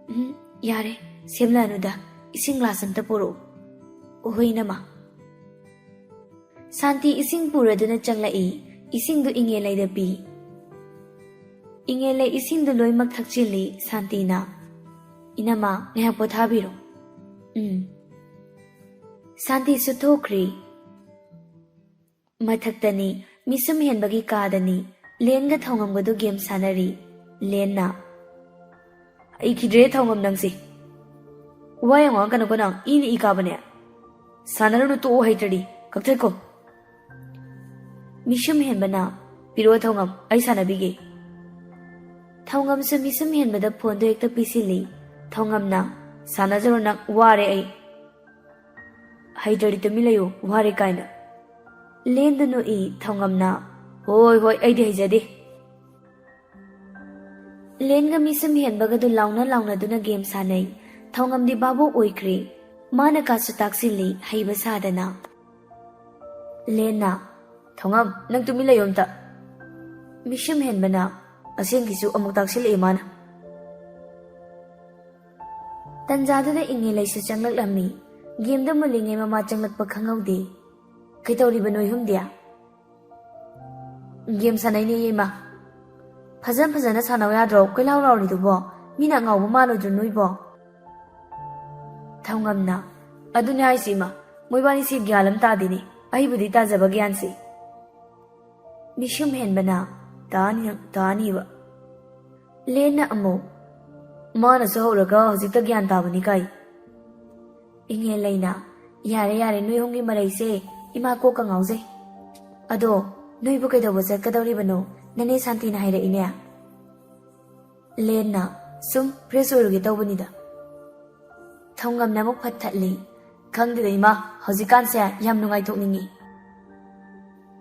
"ꯎꯝ, ꯌꯥꯔꯦ, ꯁꯦꯝꯂꯛꯑꯅꯨꯗ꯫ ꯏꯁꯤꯡ ꯒ꯭ꯂꯥꯁ ꯑꯝꯇ ꯄꯨꯔꯛꯎ꯫" "ꯍꯣꯏ, ꯏꯅꯝꯃ꯫" ꯁꯥꯟꯇꯤ ꯏꯁꯤꯡ ꯄꯨꯔꯗꯨꯅ ꯆꯪꯂꯛꯏ꯫ ꯏꯁꯤꯡꯗꯨ ꯏꯉꯦꯂꯩꯗ ꯄꯤ꯫ ꯏꯉꯦꯂꯩ ꯏꯁꯤꯡꯗꯨ ꯂꯣꯏꯃꯛ ꯊꯛꯆꯤꯜꯂꯤ꯫ ꯁꯥꯟꯇꯤꯅ, "ꯏꯅꯝꯃ, ꯉꯥꯏꯍꯥꯛ ꯄꯣꯊꯥꯕꯤꯔꯣ꯫" "ꯎꯝ꯫" ꯁꯥꯟꯇꯤꯁꯨ ꯊꯣꯛꯈ꯭ꯔꯤ꯫ ꯃꯊꯛꯇꯅꯤ, ꯃꯤꯁꯨꯝ ꯍꯦꯟꯕꯒꯤ ꯀꯥꯗꯅꯤ꯫ ꯂꯦꯟꯒ ꯊꯧꯉꯝꯒꯗꯨ ꯒꯦꯝ ꯁꯥꯟꯅꯔꯤ꯫ ꯂꯦꯟꯅ, "ꯍꯩꯈꯤꯗ꯭ꯔꯦ ꯊꯧꯉꯝ ꯅꯪꯁꯦ꯫ ꯋꯥ ꯌꯥꯝ ꯉꯥꯡꯉꯛꯀꯅꯨꯀꯣ ꯅꯪ, ꯏꯅ ꯏ ꯀꯥꯕꯅꯦ꯫ ꯁꯥꯟꯅꯔꯨꯅꯨ, ꯇꯣꯛꯑꯣ, ꯍꯩꯇ꯭ꯔꯗꯤ꯫ ꯀꯛꯊꯠꯀꯣ꯫" ꯃꯤꯁꯨꯝ ꯍꯦꯟꯕꯅ, "ꯄꯤꯔꯛꯑꯣ ꯊꯧꯉꯝ, ꯑꯩ ꯁꯥꯟꯅꯕꯤꯒꯦ꯫" ꯊꯧꯉꯝꯁꯨ ꯃꯤꯁꯨꯝ ꯍꯦꯟꯕꯗ ꯐꯣꯟꯗꯨ ꯍꯦꯛꯇ ꯄꯤꯁꯤꯜꯂꯤ꯫ ꯊꯧꯉꯝꯅ, "ꯁꯥꯟꯅꯖꯔꯣ ꯅꯪ, ꯋꯥꯔꯦ ꯑꯩ꯫" "ꯍꯩꯇ꯭ꯔꯗꯤ ꯇꯨꯃꯤꯟ ꯂꯩꯌꯨ, ꯋꯥꯔꯦ ꯀꯥꯏꯅ꯫" ꯂꯦꯟꯗꯨ ꯅꯣꯛꯏ꯫ ꯊꯧꯉꯝꯅ, "ꯍꯣꯏ ꯍꯣꯏ, ꯑꯩꯗꯤ ꯍꯩꯖꯗꯦ꯫" ꯂꯦꯟꯒ ꯃꯤꯁꯨꯝ ꯍꯦꯟꯕꯒꯗꯨ ꯂꯥꯎꯅ ꯂꯥꯎꯅꯗꯨꯅ ꯒꯦꯝ ꯁꯥꯟꯅꯩ꯫ ꯊꯧꯉꯝꯗꯤ ꯚꯥꯕꯣꯛ ꯑꯣꯏꯈ꯭ꯔꯦ꯫ ꯃꯥꯅ ꯀꯥꯁꯨ ꯇꯥꯛꯁꯤꯜꯂꯤ, ꯍꯩꯕ ꯁꯥꯗꯅ꯫ ꯂꯦꯟꯅ, "ꯊꯧꯉꯝ, ꯅꯪ ꯇꯨꯃꯤꯟ ꯂꯩꯌꯨ ꯑꯝꯇ꯫" ꯃꯤꯁꯨꯝ ꯍꯦꯟꯕꯅ, "ꯑꯁꯦꯡꯒꯤꯁꯨ ꯑꯃꯨꯛ ꯇꯥꯛꯁꯤꯜꯂꯛꯑꯦ ꯃꯥꯅ꯫" ꯇꯟꯖꯥꯗꯨꯗ ꯏꯉꯦꯂꯩꯁꯨ ꯆꯪꯂꯛꯂꯝꯃꯤ꯫ ꯒꯦꯝꯗ ꯃꯨꯜꯂꯤꯉꯩ ꯃꯃꯥ ꯆꯪꯂꯛꯄ ꯈꯪꯍꯧꯗꯦ꯫ "ꯀꯩꯗꯧꯔꯤꯕ ꯅꯣꯏ ꯑꯍꯨꯝꯗꯤ?" "ꯒꯦꯝ ꯁꯥꯟꯅꯩꯅꯦ ꯏꯃꯥ꯫" "ꯐꯖ ꯐꯖꯅ ꯁꯥꯟꯅꯧ ꯌꯥꯗ꯭ꯔꯣ? ꯀꯣꯏꯂꯥꯎ ꯂꯥꯎꯔꯤꯗꯨꯕꯣ? ꯃꯤꯅ ꯑꯉꯥꯎꯕ ꯃꯥꯜꯂꯣꯏꯗ꯭ꯔꯣ ꯅꯣꯏꯕꯣ?" ꯊꯧꯉꯝꯅ, "ꯑꯗꯨꯅꯦ ꯍꯥꯏꯁꯤ ꯏꯃꯥ, ꯃꯣꯏꯕꯥꯅꯤꯁꯤ ꯒ꯭ꯌꯥꯟ ꯑꯃ ꯇꯥꯗꯦꯅꯦ, ꯑꯩꯕꯨꯗꯤ ꯇꯥꯖꯕ ꯒ꯭ꯌꯥꯟꯁꯤ꯫" ꯃꯤꯁꯨꯝ ꯍꯦꯟꯕꯅ, "ꯇꯥꯅꯤ ꯅꯪ, ꯇꯥꯅꯤꯕ꯫" ꯂꯦꯟꯅ ꯑꯃꯨꯛ, "ꯃꯥꯅꯁꯨ ꯍꯧꯔꯒ ꯍꯧꯖꯤꯛꯇ ꯒ꯭ꯌꯥꯟ ꯇꯥꯕꯅꯤ ꯀꯥꯏ?" ꯏꯉꯦꯜꯂꯩꯅ, "ꯌꯥꯔꯦ ꯌꯥꯔꯦ, ꯅꯣꯏ ꯑꯍꯨꯝꯒꯤ ꯃꯔꯩꯁꯦ, ꯏꯃꯥ ꯀꯣꯛꯀ ꯉꯥꯎꯖꯩ꯫ ꯑꯗꯣ ꯅꯣꯏꯕꯨ ꯀꯩꯗꯧꯕ ꯆꯠꯀꯗꯧꯔꯤꯕꯅꯣ? ꯅꯅꯦ ꯁꯥꯟꯇꯤꯅ ꯍꯥꯏꯔꯛꯏꯅꯦ꯫" ꯂꯦꯟꯅ, ꯁꯨꯝ ꯐ꯭ꯔꯦꯁ ꯑꯣꯏꯔꯨꯒꯦ ꯇꯧꯕꯅꯤꯗ꯫ ꯊꯧꯉꯝꯅ ꯑꯃꯨꯛ ꯐꯠ ꯊꯠꯂꯤ꯫ "ꯈꯪꯗꯦꯗ ꯏꯃꯥ, ꯍꯧꯖꯤꯛꯀꯥꯟꯁꯦ ꯌꯥꯝ ꯅꯨꯡꯉꯥꯏꯊꯣꯛꯅꯤꯡꯉꯤ꯫"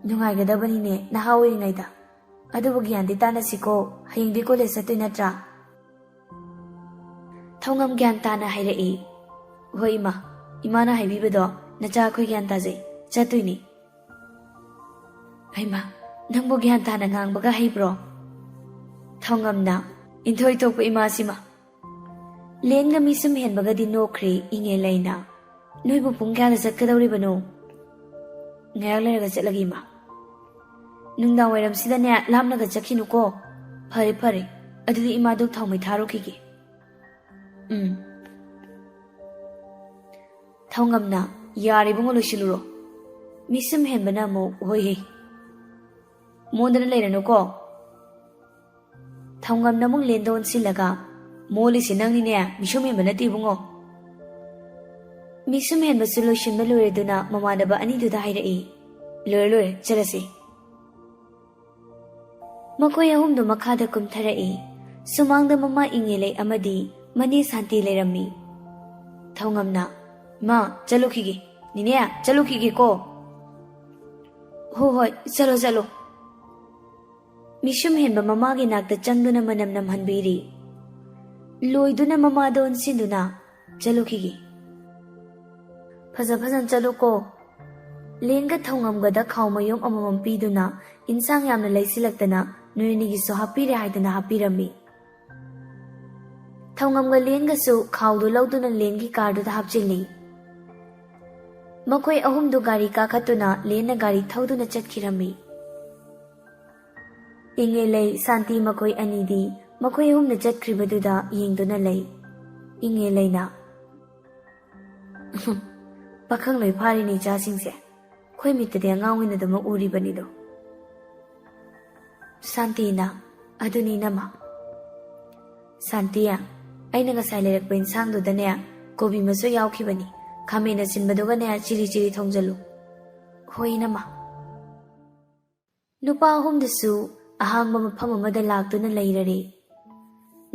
"ꯅꯨꯡꯉꯥꯏꯒꯗꯕꯅꯤꯅꯦ ꯅꯍꯥ ꯑꯣꯏꯔꯤꯉꯩꯗ꯫ ꯑꯗꯨꯕꯨ ꯒ꯭ꯌꯥꯟꯗꯤ ꯇꯥꯅꯁꯤꯀꯣ, ꯍꯌꯦꯡꯗꯤ ꯀꯣꯂꯦꯖ ꯆꯠꯇꯣꯏ ꯅꯠꯇ꯭ꯔꯥ?" ꯊꯧꯉꯝ ꯒ꯭ꯌꯥꯟ ꯇꯥꯅ ꯍꯥꯏꯔꯛꯏ꯫ "ꯍꯣꯏ ꯏꯃꯥ, ꯏꯃꯥꯅ ꯍꯥꯏꯕꯤꯕꯗꯣ ꯅꯆꯥ ꯑꯩꯈꯣꯏ ꯒ꯭ꯌꯥꯟ ꯇꯥꯖꯩ, ꯆꯠꯇꯣꯏꯅꯤ꯫" "ꯍꯩꯃꯥ, ꯅꯪꯕꯨ ꯒ꯭ꯌꯥꯟ ꯇꯥꯅ ꯉꯥꯡꯕꯒ ꯍꯩꯕ꯭ꯔꯣ?" ꯊꯧꯉꯝꯅ ꯏꯟꯊꯣꯏ ꯊꯣꯛꯄ ꯏꯃꯥꯁꯤꯃ꯫ ꯂꯦꯟꯒ ꯃꯤꯁꯨꯝ ꯍꯦꯟꯕꯒꯗꯤ ꯅꯣꯛꯈ꯭ꯔꯦ ꯏꯉꯦꯂꯩꯅ꯫ "ꯅꯣꯏꯕꯨ ꯄꯨꯡ ꯀꯌꯥꯗ ꯆꯠꯀꯗꯧꯔꯤꯕꯅꯣ?" "ꯉꯥꯏꯍꯥꯛ ꯂꯩꯔꯒ ꯆꯠꯂꯒꯦ ꯏꯃꯥ꯫" "ꯅꯨꯡꯗꯥꯡ ꯋꯥꯏꯔꯝꯁꯤꯗꯅꯦ ꯂꯥꯞꯅꯒ ꯆꯠꯈꯤꯅꯨꯀꯣ꯫" "ꯐꯔꯦ ꯐꯔꯦ, ꯑꯗꯨꯗꯤ ꯏꯃꯥꯗꯨ ꯊꯥꯎꯃꯩ ꯊꯥꯔꯨꯈꯤꯒꯦ꯫" "ꯎꯝ꯫" ꯊꯧꯉꯝꯅ, "ꯌꯥꯔꯦ ꯏꯕꯨꯡꯉꯣ, ꯂꯣꯏꯁꯤꯜꯂꯨꯔꯣ꯫" ꯃꯤꯁꯨꯝ ꯍꯦꯟꯕꯅ ꯑꯃꯨꯛ, "ꯍꯣꯏꯍꯦ, ꯃꯣꯟꯗꯅ ꯂꯩꯔꯅꯨꯀꯣ꯫" ꯊꯧꯉꯝꯅ ꯑꯃꯨꯛ ꯂꯦꯟꯗ ꯑꯣꯟꯁꯤꯜꯂꯒ, "ꯃꯣꯜꯂꯤꯁꯦ ꯅꯪꯅꯤꯅꯦ, ꯃꯤꯁꯨꯝ ꯍꯦꯟꯕ ꯅꯠꯇꯦ ꯏꯕꯨꯡꯉꯣ꯫" ꯃꯤꯁꯨꯝ ꯍꯦꯟꯕꯁꯨ ꯂꯣꯏꯁꯤꯟꯕ ꯂꯣꯏꯔꯗꯨꯅ ꯃꯃꯥꯟꯅꯕ ꯑꯅꯤꯗꯨꯗ ꯍꯥꯏꯔꯛꯏ, "ꯂꯣꯏꯔꯦ ꯂꯣꯏꯔꯦ, ꯆꯠꯂꯁꯤ꯫" ꯃꯈꯣꯏ ꯑꯍꯨꯝꯗꯨ ꯃꯈꯥꯗ ꯀꯨꯝꯊꯔꯛꯏ꯫ ꯁꯨꯃꯥꯡꯗ ꯃꯃꯥ ꯏꯉꯦꯂꯩ ꯑꯃꯗꯤ ꯃꯅꯦ ꯁꯥꯟꯇꯤ ꯂꯩꯔꯝꯃꯤ꯫ ꯊꯧꯉꯝꯅ, "ꯃꯥ, ꯆꯠꯂꯨꯈꯤꯒꯦ꯫ ꯅꯤꯅꯦ, ꯆꯠꯂꯨꯈꯤꯒꯦꯀꯣ꯫" "ꯍꯣ ꯍꯣꯏ, ꯆꯠꯂꯣ ꯆꯠꯂꯣ꯫" ꯃꯤꯁꯨꯝ ꯍꯦꯟꯕ ꯃꯃꯥꯒꯤ ꯅꯥꯛꯇ ꯆꯪꯗꯨꯅ ꯃꯅꯝ ꯅꯝꯍꯟꯕꯤꯔꯤ꯫ ꯂꯣꯏꯗꯨꯅ ꯃꯃꯥꯗ ꯑꯣꯟꯁꯤꯟꯗꯨꯅ, "ꯆꯠꯂꯨꯈꯤꯒꯦ꯫ ꯐꯖ ꯐꯖꯅ ꯆꯠꯂꯨꯀꯣ꯫" ꯂꯦꯟꯒ ꯊꯧꯉꯝꯒꯗ ꯈꯥꯎ ꯃꯌꯣꯝ ꯑꯃꯃꯝ ꯄꯤꯗꯨꯅ ꯏꯟꯁꯥꯡ ꯌꯥꯝꯅ ꯂꯩꯁꯤꯜꯂꯛꯇꯅ ꯅꯣꯏ ꯑꯅꯤꯒꯤꯁꯨ ꯍꯥꯞꯄꯤꯔꯦ ꯍꯥꯏꯗꯨꯅ ꯍꯥꯞꯄꯤꯔꯝꯃꯤ꯫ ꯊꯧꯉꯝꯒ ꯂꯦꯟꯒꯁꯨ ꯈꯥꯎꯗꯨ ꯂꯧꯗꯨꯅ ꯂꯦꯟꯒꯤ ꯀꯥꯔꯗꯨꯗ ꯍꯥꯞꯆꯤꯜꯂꯤ꯫ ꯃꯈꯣꯏ ꯑꯍꯨꯝꯗꯨ ꯒꯥꯔꯤ ꯀꯥꯈꯠꯇꯨꯅ ꯂꯦꯟꯅ ꯒꯥꯔꯤ ꯊꯧꯗꯨꯅ ꯆꯠꯈꯤꯔꯝꯃꯤ꯫ ꯏꯉꯦꯂꯩ, ꯁꯥꯟꯇꯤ ꯃꯈꯣꯏ ꯑꯅꯤꯗꯤ ꯃꯈꯣꯏ ꯑꯍꯨꯝꯅ ꯆꯠꯈ꯭ꯔꯤꯕꯗꯨꯗ ꯌꯦꯡꯗꯨꯅ ꯂꯩ꯫ ꯏꯉꯦꯂꯩꯅ, "ꯄꯥꯈꯪ ꯂꯣꯏ ꯐꯥꯔꯤꯅꯦ ꯏꯆꯥꯁꯤꯡꯁꯦ꯫ ꯑꯩꯈꯣꯏ ꯃꯤꯠꯇꯗꯤ ꯑꯉꯥꯡ ꯑꯣꯏꯅ ꯑꯗꯨꯃꯛ ꯎꯔꯤꯕꯅꯤꯗꯣ꯫" ꯁꯥꯟꯇꯤꯅ, "ꯑꯗꯨꯅꯤ ꯏꯅꯝꯃ꯫" ꯁꯥꯟꯇꯤ, "ꯑꯩꯅ ꯉꯁꯥꯏ ꯂꯩꯔꯛꯄ ꯏꯟꯁꯥꯡꯗꯨꯗꯅꯦ ꯀꯣꯕꯤ ꯃꯆꯣꯏ ꯌꯥꯎꯈꯤꯕꯅꯤ꯫ ꯈꯥꯃꯦꯟ ꯑꯁꯤꯟꯕꯗꯨꯒꯅꯦ ꯆꯤꯔꯤ ꯆꯤꯔꯤ ꯊꯣꯡꯖꯜꯂꯨ꯫" "ꯍꯣꯏ ꯏꯅꯝꯃ꯫" ꯅꯨꯄꯥ ꯑꯍꯨꯝꯗꯨꯁꯨ ꯑꯍꯥꯡꯕ ꯃꯐꯝ ꯑꯃꯗ ꯂꯥꯛꯇꯨꯅ ꯂꯩꯔꯔꯦ꯫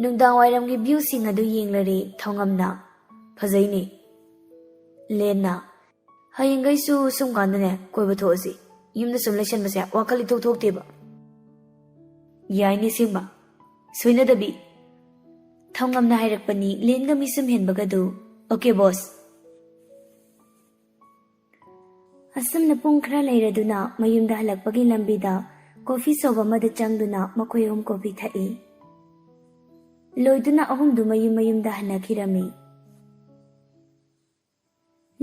ꯅꯨꯡꯗꯥꯡ ꯋꯥꯏꯔꯝꯒꯤ ꯚ꯭ꯌꯨꯁꯤꯡ ꯑꯗꯨ ꯌꯦꯡꯂꯔꯦ ꯊꯧꯉꯝꯅ꯫ "ꯐꯖꯩꯅꯦ꯫" ꯂꯦꯟꯅ, "ꯍꯌꯦꯡꯈꯩꯁꯨ ꯁꯨꯝ ꯀꯥꯟꯗꯅꯦ ꯀꯣꯏꯕ ꯊꯣꯛꯑꯁꯤ꯫ ꯌꯨꯝꯗ ꯁꯨꯝ ꯂꯩꯁꯟꯕꯁꯦ ꯋꯥꯈꯜ ꯏꯊꯣꯛ ꯊꯣꯛꯇꯦꯕ꯫" "ꯌꯥꯏꯅꯦ ꯁꯤꯃ꯫ ꯁꯣꯏꯅꯗꯕꯤ꯫" ꯊꯧꯉꯝꯅ ꯍꯥꯏꯔꯛꯄꯅꯤ ꯂꯦꯟꯒ ꯃꯤꯁꯨꯝ ꯍꯦꯟꯕꯒꯗꯨ꯫ "ꯑꯣꯀꯦ ꯕꯣꯁ꯫" ꯑꯁꯨꯝꯅ ꯄꯨꯡ ꯈꯔ ꯂꯩꯔꯗꯨꯅ ꯃꯌꯨꯝꯗ ꯍꯜꯂꯛꯄꯒꯤ ꯂꯝꯕꯤꯗ ꯀꯣꯐꯤ ꯁꯣꯞ ꯑꯃꯗ ꯆꯪꯗꯨꯅ ꯃꯈꯣꯏ ꯑꯍꯨꯝ ꯀꯣꯐꯤ ꯊꯛꯏ꯫ ꯂꯣꯏꯗꯨꯅ ꯑꯍꯨꯝꯗꯨ ꯃꯌꯨꯝ ꯃꯌꯨꯝꯗ ꯍꯟꯅꯈꯤꯔꯝꯃꯤ꯫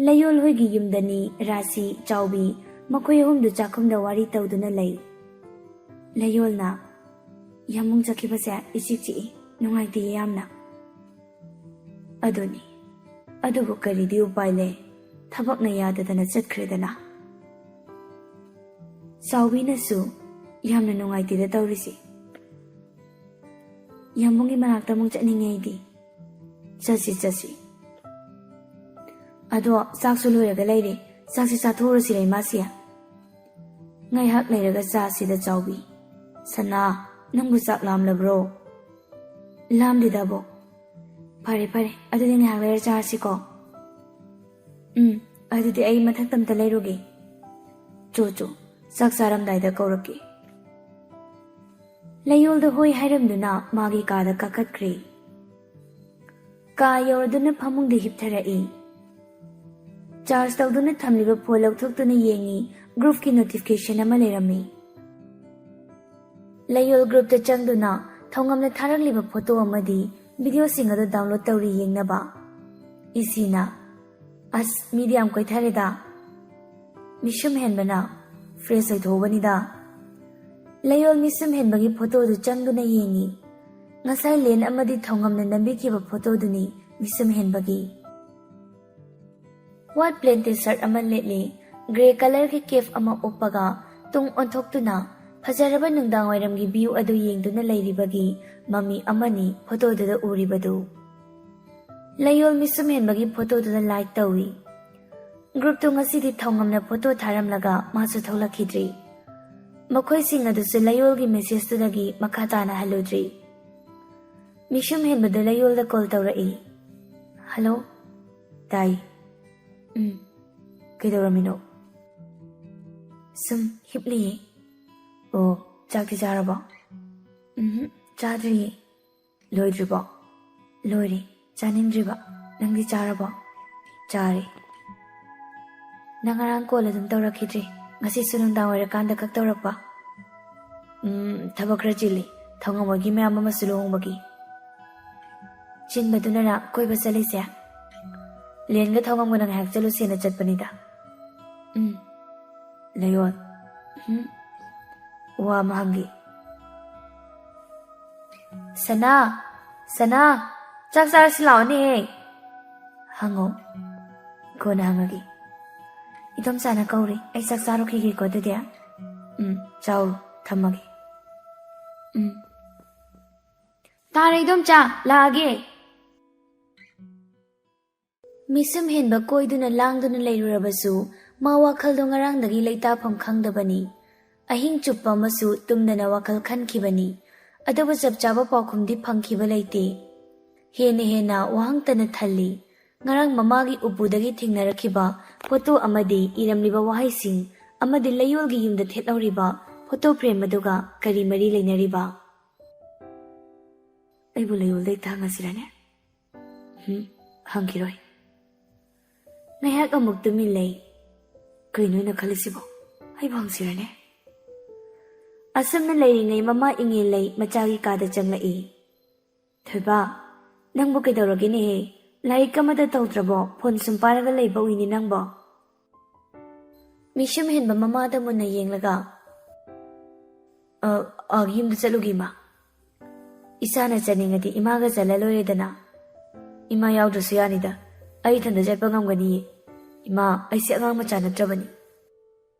ꯂꯩꯌꯣꯜ ꯍꯣꯏꯒꯤ ꯌꯨꯝꯗꯅꯤ ꯔꯥꯁꯤ, ꯆꯥꯎꯕꯤ, ꯃꯈꯣꯏ ꯑꯍꯨꯝꯗꯨ ꯆꯥꯛꯈꯨꯝꯗ ꯋꯥꯔꯤ ꯇꯧꯗꯨꯅ ꯂꯩ꯫ ꯂꯩꯌꯣꯜꯅ, "ꯌꯥꯝꯕꯨꯡ ꯆꯠꯈꯤꯕꯁꯦ ꯏꯆꯤꯛ ꯆꯤꯛꯏ, ꯅꯨꯡꯉꯥꯏꯇꯦ ꯌꯥꯝꯅ꯫" "ꯑꯗꯨꯅꯤ, ꯑꯗꯨꯕꯨ ꯀꯔꯤꯗꯤ ꯎꯄꯥꯏ ꯂꯩ, ꯊꯕꯛꯅ ꯌꯥꯗꯗꯅ ꯆꯠꯈ꯭ꯔꯦꯗꯅ꯫" ꯆꯥꯎꯕꯤꯅꯁꯨ, "ꯌꯥꯝꯅ ꯅꯨꯡꯉꯥꯏꯇꯦꯗ ꯇꯧꯔꯤꯁꯤ꯫ ꯌꯥꯝꯕꯨꯡꯒꯤ ꯃꯅꯥꯛꯇ ꯑꯃꯨꯛ ꯆꯠꯅꯤꯡꯉꯦ ꯑꯩꯗꯤ꯫" "ꯆꯠꯁꯤ, ꯆꯠꯁꯤ꯫ ꯑꯗꯣ ꯆꯥꯛꯁꯨ ꯂꯣꯏꯔꯒ ꯂꯩꯔꯦ, ꯆꯥꯛꯁꯤ ꯆꯥꯊꯣꯛꯎꯔꯁꯤꯔ ꯏꯃꯥꯁꯤ?" "ꯉꯥꯏꯍꯥꯛ ꯂꯩꯔꯒ ꯆꯥꯁꯤꯗ ꯆꯥꯎꯕꯤ꯫" "ꯁꯅꯥ, ꯅꯪꯕꯨ ꯆꯥꯛ ꯂꯥꯝꯂꯕ꯭ꯔꯣ?" "ꯂꯥꯝꯗꯦꯗ ꯑꯕꯣꯛ꯫" "ꯐꯔꯦ, ꯐꯔꯦ, ꯑꯗꯨꯗꯤ ꯉꯥꯏꯍꯥꯛ ꯂꯩꯔ ꯆꯥꯔꯁꯤꯀꯣ꯫" "ꯎꯝ, ꯑꯗꯨꯗꯤ ꯑꯩ ꯃꯊꯛꯇ ꯑꯝꯇ ꯂꯩꯔꯨꯒꯦ꯫" "ꯆꯣ, ꯆꯣ, ꯆꯥꯛ ꯆꯥꯔꯝꯗꯥꯏꯗ ꯀꯧꯔꯛꯀꯦ꯫" ꯂꯩꯌꯣꯜꯗ ꯍꯣꯏ ꯍꯥꯏꯔꯝꯗꯨꯅ ꯃꯥꯒꯤ ꯀꯥꯗ ꯀꯥꯈꯠꯈ꯭ꯔꯦ꯫ ꯀꯥ ꯌꯧꯔꯗꯨꯅ ꯐꯃꯨꯡꯗ ꯍꯤꯞꯊꯔꯛꯏ꯫ ꯆꯥꯔꯖ ꯇꯧꯗꯨꯅ ꯊꯝꯂꯤꯕ ꯐꯣꯟ ꯂꯧꯊꯣꯛꯇꯨꯅ ꯌꯦꯡꯉꯤ, ꯒ꯭ꯔꯨꯞꯀꯤ ꯅꯣꯇꯤꯐꯤꯀꯦꯁꯟ ꯑꯃ ꯂꯩꯔꯝꯃꯤ꯫ ꯂꯩꯌꯣꯜ ꯒ꯭ꯔꯨꯞꯇ ꯆꯪꯗꯨꯅ ꯊꯧꯉꯝꯅ ꯊꯥꯔꯛꯂꯤꯕ ꯐꯣꯇꯣ ꯑꯃꯗꯤ ꯚꯤꯗꯤꯑꯣꯁꯤꯡ ꯑꯗꯨ ꯗꯥꯎꯟꯂꯣꯗ ꯇꯧꯔꯤ ꯌꯦꯡꯅꯕ꯫ ꯏꯁꯤꯅ, "ꯑꯁ, ꯃꯤꯗꯤ ꯌꯥꯝ ꯀꯣꯏꯊꯔꯦꯗ꯫" ꯃꯤꯁꯨꯝ ꯍꯦꯟꯕꯅ, "ꯐ꯭ꯔꯦꯁ ꯑꯣꯏꯊꯣꯛꯎꯕꯅꯤꯗ꯫" ꯂꯩꯌꯣꯜ ꯃꯤꯁꯨꯝ ꯍꯦꯟꯕꯒꯤ ꯐꯣꯇꯣꯗꯨ ꯆꯪꯗꯨꯅ ꯌꯦꯡꯉꯤ꯫ ꯉꯁꯥꯏ ꯂꯦꯟ ꯑꯃꯗꯤ ꯊꯧꯉꯝꯅ ꯅꯝꯕꯤꯈꯤꯕ ꯐꯣꯇꯣꯗꯨꯅꯤ ꯃꯤꯁꯨꯝ ꯍꯦꯟꯕꯒꯤ꯫ ꯋꯥꯏꯠ ꯄ꯭ꯂꯦꯟ ꯇꯤ ꯁꯔꯠ ꯑꯃ ꯂꯤꯠꯂꯤ, ꯒ꯭ꯔꯦ ꯀꯂꯔꯒꯤ ꯀꯦꯞ ꯑꯃ ꯎꯞꯄꯒ ꯇꯨꯡ ꯑꯣꯟꯊꯣꯛꯇꯨꯅ ꯐꯖꯔꯕ ꯅꯨꯡꯗꯥꯡꯋꯥꯏꯔꯝꯒꯤ ꯚ꯭ꯌꯨ ꯑꯗꯨ ꯌꯦꯡꯗꯨꯅ ꯂꯩꯔꯤꯕꯒꯤ ꯃꯃꯤ ꯑꯃꯅꯤ ꯐꯣꯇꯣꯗꯨꯗ ꯎꯔꯤꯕꯗꯨ꯫ ꯂꯩꯌꯣꯜ ꯃꯤꯁꯨꯝ ꯍꯦꯟꯕꯒꯤ ꯐꯣꯇꯣꯗꯨꯗ ꯂꯥꯏꯛ ꯇꯧꯏ꯫ ꯒ꯭ꯔꯨꯞꯇꯨ ꯉꯁꯤꯗꯤ ꯊꯧꯉꯝꯅ ꯐꯣꯇꯣ ꯊꯥꯔꯝꯂꯒ ꯃꯥꯁꯨ ꯊꯣꯛꯂꯛꯈꯤꯗ꯭ꯔꯤ꯫ ꯃꯈꯣꯏꯁꯤꯡ ꯑꯗꯨꯁꯨ ꯂꯩꯌꯣꯜꯒꯤ ꯃꯦꯁꯦꯖꯇꯨꯗꯒꯤ ꯃꯈꯥ ꯇꯥꯅ ꯍꯜꯂꯨꯗ꯭ꯔꯤ꯫ ꯃꯤꯁꯨꯝ ꯍꯦꯟꯕꯗ ꯂꯩꯌꯣꯜꯗ ꯀꯣꯜ ꯇꯧꯔꯛꯏ꯫ "ꯍꯜꯂꯣ?" "ꯇꯥꯏ꯫ ꯎꯝ, ꯀꯩꯗꯧꯔꯝꯃꯤꯅꯣ?" "ꯁꯨꯝ ꯍꯤꯞꯂꯤꯌꯦ꯫" "ꯑꯣ, ꯆꯥꯛꯇꯤ ꯆꯥꯔꯕꯣ?" "ꯎꯝ, ꯆꯥꯗ꯭ꯔꯤꯌꯦ꯫" "ꯂꯣꯏꯗ꯭ꯔꯤꯕꯣ?" "ꯂꯣꯏꯔꯦ, ꯆꯥꯅꯤꯡꯗ꯭ꯔꯤꯕ꯫ ꯅꯪꯗꯤ ꯆꯥꯔꯕꯣ?" "ꯆꯥꯔꯦ꯫" "ꯅꯪ ꯉꯔꯥꯡ ꯀꯣꯜ ꯑꯗꯨꯝ ꯇꯧꯔꯛꯈꯤꯗ꯭ꯔꯦ, ꯉꯁꯤꯁꯨ ꯅꯨꯡꯗꯥꯡ ꯑꯣꯏꯔꯀꯥꯟꯗ ꯈꯛ ꯇꯧꯔꯛꯄ?" "ꯎꯝ, ꯊꯕꯛ ꯈꯔ ꯆꯤꯜꯂꯤ, ꯊꯧꯉꯝ ꯍꯣꯏꯒꯤ ꯃꯌꯥꯝ ꯑꯃꯁꯨ ꯂꯨꯍꯣꯡꯕꯒꯤ꯫" "ꯆꯤꯟꯕꯗꯨꯅꯔ ꯀꯣꯏꯕ ꯆꯠꯂꯤꯁꯦ?" "ꯂꯦꯟꯒ ꯊꯧꯉꯝꯒꯅ ꯉꯥꯏꯍꯥꯛ ꯆꯠꯂꯨꯁꯦꯅ ꯆꯠꯄꯅꯤꯗ꯫" "ꯎꯝ, ꯂꯩꯌꯣꯜ꯫" "ꯎꯝ, ꯋꯥ ꯑꯃ ꯍꯪꯒꯦ꯫" "ꯁꯅꯥ, ꯁꯅꯥ, ꯆꯥꯛ ꯆꯥꯔꯁꯤ ꯂꯥꯛꯑꯣꯅꯦꯍꯦ꯫" "ꯍꯪꯉꯣ, ꯀꯣꯟꯅ ꯍꯪꯉꯒꯦ꯫" "ꯏꯗꯣꯝꯆꯥꯅ ꯀꯧꯔꯤ, ꯑꯩ ꯆꯥꯛ ꯆꯥꯔꯨꯈꯤꯒꯦꯀꯣ ꯑꯗꯨꯗꯤ꯫" "ꯎꯝ, ꯆꯥꯎꯔꯣ, ꯊꯝꯃꯒꯦ꯫" "ꯎꯝ, ꯇꯥꯔꯦ ꯏꯗꯣꯝꯆꯥ, ꯂꯥꯛꯑꯒꯦ꯫" ꯃꯤꯁꯨꯝ ꯍꯦꯟꯕ ꯀꯣꯏꯗꯨꯅ ꯂꯥꯡꯗꯨꯅ ꯂꯩꯔꯨꯔꯕꯁꯨ, ꯃꯥ ꯋꯥꯈꯜꯗꯣ ꯉꯔꯥꯡꯗꯒꯤ ꯂꯩꯇꯥꯐꯝ ꯈꯪꯗꯕꯅꯤ꯫ ꯑꯍꯤꯡ ꯆꯨꯞꯄ ꯑꯃꯁꯨ ꯇꯨꯝꯗꯅ ꯋꯥꯈꯜ ꯈꯟꯈꯤꯕꯅꯤ꯫ ꯑꯗꯨꯕꯨ ꯆꯞ ꯆꯥꯕ ꯄꯥꯎꯈꯨꯝꯗꯤ ꯐꯪꯈꯤꯕ ꯂꯩꯇꯦ꯫ ꯍꯦꯟꯅ ꯍꯦꯟꯅ ꯋꯥꯍꯪꯇꯅ ꯊꯜꯂꯤ꯫ ꯉꯔꯥꯡ ꯃꯃꯥꯒꯤ ꯎꯄꯨꯗꯒꯤ ꯊꯦꯡꯅꯔꯛꯈꯤꯕ ꯐꯣꯇꯣ ꯑꯃꯗꯤ ꯏꯔꯝꯂꯤꯕ ꯋꯥꯍꯩꯁꯤꯡ ꯑꯃꯗꯤ ꯂꯩꯌꯣꯜꯒꯤ ꯌꯨꯝꯗ ꯊꯦꯠꯍꯧꯔꯤꯕ ꯐꯣꯇꯣ ꯐ꯭ꯔꯦꯝ ꯑꯗꯨꯒ ꯀꯔꯤ ꯃꯔꯤ ꯂꯩꯅꯔꯤꯕ? ꯑꯩꯕꯨ ꯂꯩꯌꯣꯜꯗ ꯍꯦꯛꯇ ꯍꯪꯉꯁꯤꯔꯅꯦ? ꯍꯨꯝ, ꯍꯪꯈꯤꯔꯣꯏ꯫ ꯉꯥꯏꯍꯥꯛ ꯑꯃꯨꯛ ꯇꯨꯃꯤꯟ ꯂꯩ꯫ ꯀꯩꯅꯣ ꯑꯩꯅ ꯈꯜꯂꯤꯁꯤꯕꯣ? ꯑꯩꯕꯨ ꯍꯪꯁꯤꯔꯅꯦ? ꯑꯁꯨꯝꯅ ꯂꯩꯔꯤꯉꯩ ꯃꯃꯥ ꯏꯉꯦꯜꯂꯩ ꯃꯆꯥꯒꯤ ꯀꯥꯗ ꯆꯪꯂꯛꯏ꯫ "ꯊꯣꯏꯕ, ꯅꯪꯕꯨ ꯀꯩꯗꯧꯔꯒꯦꯅꯦꯍꯦ? ꯂꯥꯏꯔꯤꯛ ꯑꯃꯗ ꯇꯧꯗ꯭ꯔꯕꯣ? ꯐꯣꯟ ꯁꯨꯝ ꯄꯥꯏꯔꯒ ꯂꯩꯕ ꯎꯏꯅꯦ ꯅꯪꯕꯣ?" ꯃꯤꯁꯨꯝ ꯍꯦꯟꯕ ꯃꯃꯥꯗ ꯃꯨꯟꯅ ꯌꯦꯡꯂꯒ, "ꯑ, ꯑ, ꯌꯨꯝꯗ ꯆꯠꯂꯨꯒꯦ, ꯏꯃꯥ꯫ ꯏꯆꯥꯅ ꯆꯠꯅꯤꯡꯉꯗꯤ ꯏꯃꯥꯒ ꯆꯠꯂ ꯂꯣꯏꯔꯦꯗꯅ꯫ ꯏꯃꯥ ꯌꯥꯎꯗ꯭ꯔꯁꯨ ꯌꯥꯅꯤꯗ꯫ ꯑꯩ ꯏꯊꯟꯗ ꯆꯠꯄ ꯉꯝꯒꯅꯤꯌꯦ꯫ ꯏꯃꯥ, ꯑꯩꯁꯦ ꯑꯉꯥꯡ ꯃꯆꯥ ꯅꯠꯇ꯭ꯔꯕꯅꯤ꯫"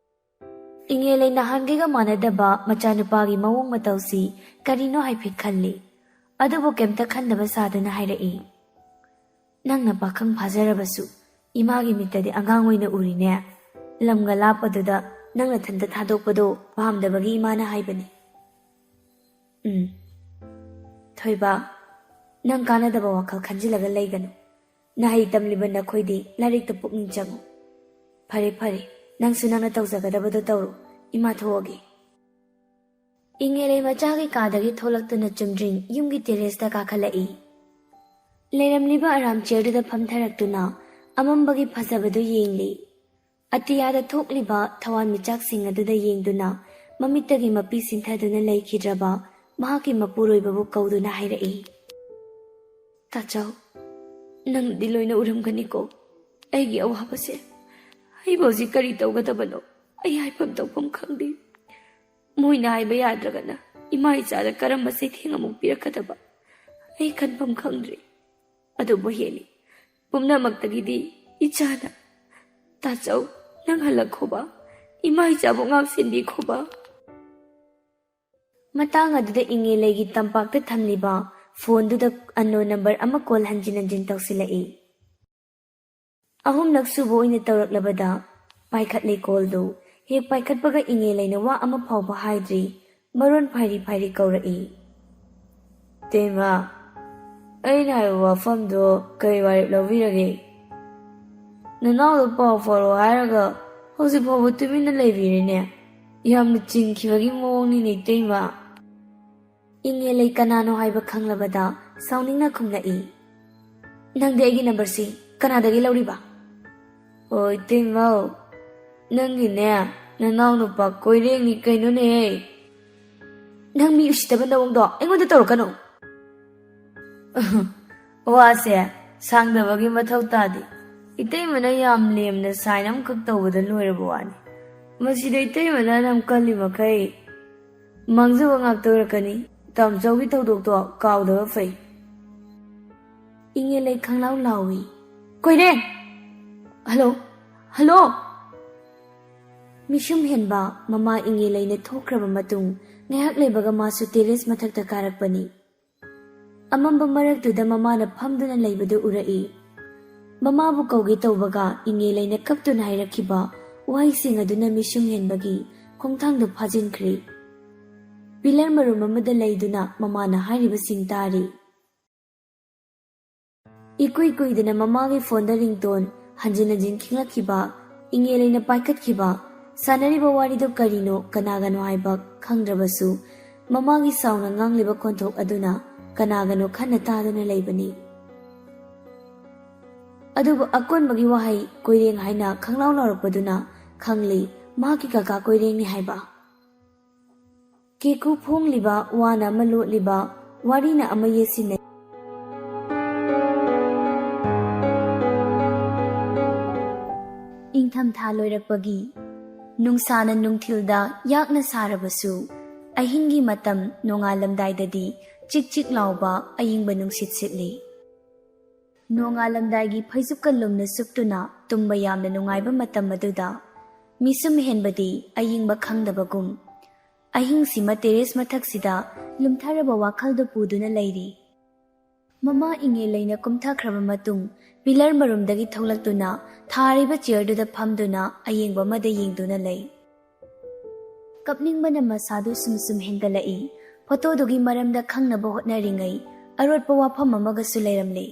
ꯏꯉꯦꯜꯂꯩ ꯅꯍꯥꯟꯒꯩꯒ ꯃꯥꯟꯅꯗꯕ ꯃꯆꯥꯅꯨꯄꯥꯒꯤ ꯃꯑꯣꯡ ꯃꯇꯧꯁꯤ ꯀꯔꯤꯅꯣ ꯍꯥꯏꯐꯦꯠ ꯈꯜꯂꯤ꯫ ꯑꯗꯨꯕꯨ ꯀꯩꯝꯇ ꯈꯟꯗꯕ ꯁꯥꯗꯨꯅ ꯍꯥꯏꯔꯛꯏ, "ꯅꯪꯅ ꯄꯥꯈꯪ ꯐꯥꯖꯔꯕꯁꯨ ꯏꯃꯥꯒꯤ ꯃꯤꯠꯇꯗꯤ ꯑꯉꯥꯡ ꯑꯣꯏꯅ ꯎꯔꯤꯅꯦ꯫ ꯂꯝꯒ ꯂꯥꯞꯄꯗꯨꯗ ꯅꯪ ꯅꯊꯟꯇ ꯊꯥꯗꯣꯛꯄꯗꯣ ꯄꯥꯝꯗꯕꯒꯤ ꯏꯃꯥꯅ ꯍꯥꯏꯕꯅꯤ꯫" "ꯎꯝ, ꯊꯣꯏꯕ, ꯅꯪ ꯀꯥꯟꯅꯗꯕ ꯋꯥꯈꯜ ꯈꯟꯖꯤꯜꯂꯒ ꯂꯩꯒꯅꯨ꯫ ꯅꯍꯩ ꯇꯝꯂꯤꯕ ꯅꯈꯣꯏꯗꯤ ꯂꯥꯏꯔꯤꯛꯇ ꯄꯨꯛꯅꯤꯡ ꯆꯪꯉꯨ꯫ ꯐꯔꯦ, ꯐꯔꯦ, ꯅꯪꯁꯨ ꯅꯪꯅ ꯇꯧꯖꯒꯗꯕꯗꯣ ꯇꯧꯔꯣ꯫ ꯏꯃꯥ ꯊꯣꯛꯑꯒꯦ꯫ ꯏꯉꯦꯂꯩ ꯃꯆꯥꯒꯤ ꯀꯥꯗꯒꯤ ꯊꯣꯛꯂꯛꯇꯨꯅ ꯆꯨꯝꯗ꯭ꯔꯤꯡ ꯌꯨꯝꯒꯤ terraceꯇ ꯀꯥꯈꯠꯂꯛꯏ꯫ ꯂꯩꯔꯝꯂꯤꯕ ꯑꯔꯥꯝ chairꯗꯨꯗ ꯐꯝꯊꯔꯛꯇꯨꯅ ꯑꯃꯝꯕꯒꯤ ꯐꯖꯕꯗꯨ ꯌꯦꯡꯂꯤ꯫ ꯑꯇꯤꯌꯥꯗ ꯊꯣꯛꯂꯤꯕ ꯊꯋꯥꯟꯃꯤꯆꯥꯛꯁꯤꯡ ꯑꯗꯨꯗ ꯌꯦꯡꯗꯨꯅ ꯃꯃꯤꯠꯇꯒꯤ ꯃꯄꯤ ꯁꯤꯟꯊꯗꯨꯅ ꯂꯩꯈꯤꯗ꯭ꯔꯕ ꯃꯍꯥꯛꯀꯤ ꯃꯄꯨꯔꯣꯏꯕꯕꯨ ꯀꯧꯗꯨꯅ ꯍꯥꯏꯔꯛꯏ, "ꯇꯥꯆꯧ, ꯅꯪꯗꯤ ꯂꯣꯏꯅ ꯎꯔꯝꯒꯅꯤꯀꯣ ꯑꯩꯒꯤ ꯑꯋꯥꯕꯁꯦ꯫ ꯑꯩꯕꯨ ꯍꯧꯖꯤꯛ ꯀꯔꯤ ꯇꯧꯒꯗꯕꯅꯣ? ꯑꯩ ꯍꯥꯏꯐꯝ ꯇꯧꯐꯝ ꯈꯪꯗꯦ꯫ ꯃꯣꯏꯅ ꯍꯥꯏꯕ ꯌꯥꯗ꯭ꯔꯒꯅ ꯏꯃꯥ ꯏꯆꯥꯗ ꯀꯔꯝꯕ ꯆꯩꯊꯦꯡ ꯑꯃꯨꯛ ꯄꯤꯔꯛꯀꯗꯕ? ꯑꯩ ꯈꯟꯐꯝ ꯈꯪꯗ꯭ꯔꯦ꯫ ꯑꯗꯨꯕꯨ ꯍꯦꯜꯂꯤ ꯄꯨꯝꯅꯃꯛꯇꯒꯤꯗꯤ ꯏꯆꯥꯅ꯫ ꯇꯥꯆꯧ, ꯅꯪ ꯍꯜꯂꯛꯈꯣꯕ꯫ ꯏꯃꯥ ꯏꯆꯥꯕꯨ ꯉꯥꯛ ꯁꯦꯟꯕꯤꯈꯣꯕ꯫" ꯃꯇꯥꯡ ꯑꯗꯨꯗ ꯏꯉꯦꯂꯩꯒꯤ ꯇꯝꯄꯥꯛꯇ ꯊꯝꯂꯤꯕ phoneꯗꯨꯗ unknown number ꯑꯃ call ꯍꯟꯖꯤꯟ ꯍꯟꯖꯤꯟ ꯇꯧꯁꯤꯜꯂꯛꯏ꯫ ꯑꯍꯨꯝꯂꯛ ꯁꯨꯕ ꯑꯣꯏꯅ ꯇꯧꯔꯛꯂꯕꯗ ꯄꯥꯏꯈꯠꯂꯦ callꯗꯨ꯫ ꯍꯦꯛ ꯄꯥꯏꯈꯠꯄꯒ ꯏꯉꯦꯂꯩꯅ ꯋꯥ ꯑꯃ ꯐꯥꯎꯕ ꯍꯥꯏꯗ꯭ꯔꯤ, ꯃꯔꯣꯟ ꯐꯥꯏꯔꯤ ꯐꯥꯏꯔꯤ ꯀꯧꯔꯛꯏ, "ꯏꯇꯩꯃ, ꯑꯩꯅ ꯍꯥꯏꯕ ꯋꯥꯐꯝꯗꯣ ꯀꯔꯤ ꯋꯥꯔꯦꯞ ꯂꯧꯕꯤꯔꯒꯦ? ꯅꯅꯥꯎꯗ ꯄꯥꯎ ꯐꯥꯎꯔꯛꯑꯣ ꯍꯥꯏꯔꯒ ꯍꯧꯖꯤꯛ ꯐꯥꯎꯕ ꯇꯨꯃꯤꯟꯅ ꯂꯩꯕꯤꯔꯤꯅꯦ꯫ ꯌꯥꯝꯅ ꯆꯤꯡꯈꯤꯕꯒꯤ ꯃꯑꯣꯡꯅꯤꯅꯦ, ꯏꯇꯩꯃ꯫" ꯏꯉꯦꯂꯩ ꯀꯅꯥꯅꯣ ꯍꯥꯏꯕ ꯈꯪꯂꯕꯗ ꯁꯥꯎꯅꯤꯡꯅ ꯈꯨꯝꯂꯛꯏ, "ꯅꯪꯗꯤ ꯑꯩꯒꯤ numberꯁꯤ ꯀꯅꯥꯗꯒꯤ ꯂꯧꯔꯤꯕ?" "ꯑꯣ, ꯏꯇꯩꯃꯧ, ꯅꯪꯒꯤꯅꯦ ꯅꯅꯥꯎ ꯅꯨꯄꯥ ꯀꯣꯏꯔꯦꯡꯅꯤ ꯀꯩꯅꯣꯅꯦꯍꯦ꯫" "ꯅꯪ ꯃꯤ ꯎꯁꯤꯠꯇꯕ ꯅꯑꯣꯡꯗꯣ ꯑꯩꯉꯣꯟꯗ ꯇꯧꯔꯛꯀꯅꯨ꯫" "ꯋꯥꯁꯦ ꯁꯥꯡꯗꯕꯒꯤ ꯃꯊꯧ ꯇꯥꯗꯦ꯫ ꯏꯇꯩꯃꯅ ꯌꯥꯝ ꯂꯦꯝꯅ sign ꯑꯃꯈꯛ ꯇꯧꯕꯗ ꯂꯣꯏꯔꯕ ꯋꯥꯅꯤ꯫ ꯃꯁꯤꯗ ꯏꯇꯩꯃꯅ ꯅꯝ ꯀꯜꯂꯤ ꯃꯈꯩ ꯃꯥꯡꯖꯕ ꯉꯥꯛꯇ ꯑꯣꯏꯔꯛꯀꯅꯤ꯫ ꯇꯥꯃꯣꯆꯧꯒꯤ ꯊꯧꯗꯣꯛꯇꯣ ꯀꯥꯎꯗꯕ ꯐꯩ꯫" ꯏꯉꯦꯂꯩ ꯈꯪꯂꯥꯎ ꯂꯥꯎꯏ, "ꯀꯣꯏꯔꯦꯡ! ꯍꯜꯂꯣ! ꯍꯜꯂꯣ!" ꯃꯤꯁꯨꯝ ꯍꯦꯟꯕ ꯃꯃꯥ ꯏꯉꯦꯂꯩꯅ ꯊꯣꯛꯈ꯭ꯔꯕ ꯃꯇꯨꯡ ꯉꯥꯏꯍꯥꯛ ꯂꯩꯕꯒ ꯃꯥꯁꯨ terrace ꯃꯊꯛꯇ ꯀꯥꯔꯛꯄꯅꯤ꯫ ꯑꯃꯝꯕ ꯃꯔꯛꯇꯨꯗ ꯃꯃꯥꯅ ꯐꯝꯗꯨꯅ ꯂꯩꯕꯗꯨ ꯎꯔꯛꯏ꯫ ꯃꯃꯥꯕꯨ ꯀꯧꯒꯦ ꯇꯧꯕꯒ ꯏꯉꯦꯂꯩꯅ ꯀꯞꯇꯨꯅ ꯍꯥꯏꯔꯛꯈꯤꯕ ꯋꯥꯍꯩꯁꯤꯡ ꯑꯗꯨꯅ ꯃꯤꯁꯨꯝ ꯍꯦꯟꯕꯒꯤ ꯈꯣꯡꯊꯥꯡꯗꯨ ꯐꯥꯖꯤꯟꯈ꯭ꯔꯦ꯫ Pillar ꯃꯔꯨꯝ ꯑꯃꯗ ꯂꯩꯗꯨꯅ ꯃꯃꯥꯅ ꯍꯥꯏꯔꯤꯕꯁꯤꯡ ꯇꯥꯔꯤ꯫ ꯏꯀꯨꯏ ꯀꯨꯏꯗꯅ ꯃꯃꯥꯒꯤ ꯐꯣꯟꯗ ꯔꯤꯡꯇꯣꯟ ꯍꯟꯖꯤꯟ ꯍꯟꯖꯤꯟ ꯈꯤꯡꯂꯛꯈꯤꯕ, ꯏꯉꯦꯜ ꯂꯩꯅ ꯄꯥꯏꯈꯠꯈꯤꯕ, ꯁꯥꯟꯅꯔꯤꯕ ꯋꯥꯔꯤꯗꯨ ꯀꯔꯤꯅꯣ ꯀꯅꯥꯒꯅꯣ ꯍꯥꯏꯕ ꯈꯪꯗ꯭ꯔꯕꯁꯨ, ꯃꯃꯥꯒꯤ ꯁꯥꯎꯅ ꯉꯥꯡꯂꯤꯕ ꯈꯣꯟꯊꯣꯛ ꯑꯗꯨꯅ ꯀꯅꯥꯒꯅꯣ ꯈꯟꯅ ꯇꯥꯗꯨꯅ ꯂꯩꯕꯅꯤ꯫ ꯑꯗꯨꯕꯨ ꯑꯀꯣꯟꯕꯒꯤ ꯋꯥꯍꯩ "ꯀꯣꯏꯔꯦꯡ" ꯍꯥꯏꯅ ꯈꯪꯂꯥꯎ ꯂꯥꯎꯔꯛꯄꯗꯨꯅ ꯈꯪꯂꯤ ꯃꯍꯥꯛꯀꯤ ꯀꯀꯥ ꯀꯣꯏꯔꯦꯡꯅꯤ ꯍꯥꯏꯕ꯫ ꯀꯦꯀꯨ ꯐꯣꯡꯂꯤꯕ, ꯋꯥꯅ ꯑꯃ ꯂꯣꯠꯂꯤꯕ, ꯋꯥꯔꯤꯅ ꯑꯃ ꯌꯦꯠꯁꯤꯟꯅꯩ꯫ ꯏꯪꯊꯝꯊꯥ ꯂꯣꯏꯔꯛꯄꯒꯤ ꯅꯨꯡꯁꯥꯅ ꯅꯨꯡꯊꯤꯜꯗ ꯌꯥꯛꯅ ꯁꯥꯔꯕꯁꯨ, ꯑꯍꯤꯡꯒꯤ ꯃꯇꯝ ꯅꯣꯡꯉꯥꯜꯂꯝꯗꯥꯏꯗꯗꯤ ꯆꯤꯛ ꯆꯤꯛ ꯂꯥꯎꯕ ꯑꯏꯪꯕ ꯅꯨꯡꯁꯤꯠ ꯁꯤꯠꯂꯤ꯫ ꯅꯣꯡꯉꯥꯜꯂꯝꯗꯥꯏꯒꯤ ꯐꯩꯖꯨꯞꯀ ꯂꯨꯝꯅ ꯁꯨꯞꯇꯨꯅ ꯇꯨꯝꯕ ꯌꯥꯝꯅ ꯅꯨꯡꯉꯥꯏꯕ ꯃꯇꯝ ꯑꯗꯨꯗ, ꯃꯤꯁꯨꯝ ꯍꯦꯟꯕꯗꯤ ꯑꯌꯤꯡꯕ ꯈꯪꯗꯕꯒꯨꯝ, ꯑꯍꯤꯡꯁꯤꯃ ꯇꯦꯔꯦꯁ ꯃꯊꯛꯁꯤꯗ ꯂꯨꯝꯊꯔꯕ ꯋꯥꯈꯜꯗꯨ ꯄꯨꯗꯨꯅ ꯂꯩꯔꯤ꯫ ꯃꯃꯥ ꯏꯉꯦꯜ ꯂꯩꯅ ꯀꯨꯝꯊꯈ꯭ꯔꯕ ꯃꯇꯨꯡ, ꯄꯤꯂꯔ ꯃꯔꯨꯝꯗꯒꯤ ꯊꯣꯛꯂꯛꯇꯨꯅ ꯊꯥꯔꯤꯕ ꯆꯤꯌꯔꯗꯨꯗ ꯐꯝꯗꯨꯅ ꯑꯌꯦꯡꯕ ꯑꯃꯗ ꯌꯦꯡꯗꯨꯅ ꯂꯩ꯫ ꯀꯞꯅꯤꯡꯕꯅ ꯃꯁꯥꯗꯨ ꯁꯨꯝ ꯁꯨꯝ ꯍꯦꯟꯒꯠꯂꯛꯏ꯫ ꯐꯣꯇꯣꯗꯨꯒꯤ ꯃꯔꯝꯗ ꯈꯪꯅꯕ ꯍꯣꯠꯅꯔꯤꯉꯩ, ꯑꯔꯣꯠꯄ ꯋꯥꯐꯝ ꯑꯃꯒꯁꯨ ꯂꯩꯔꯝꯂꯦ꯫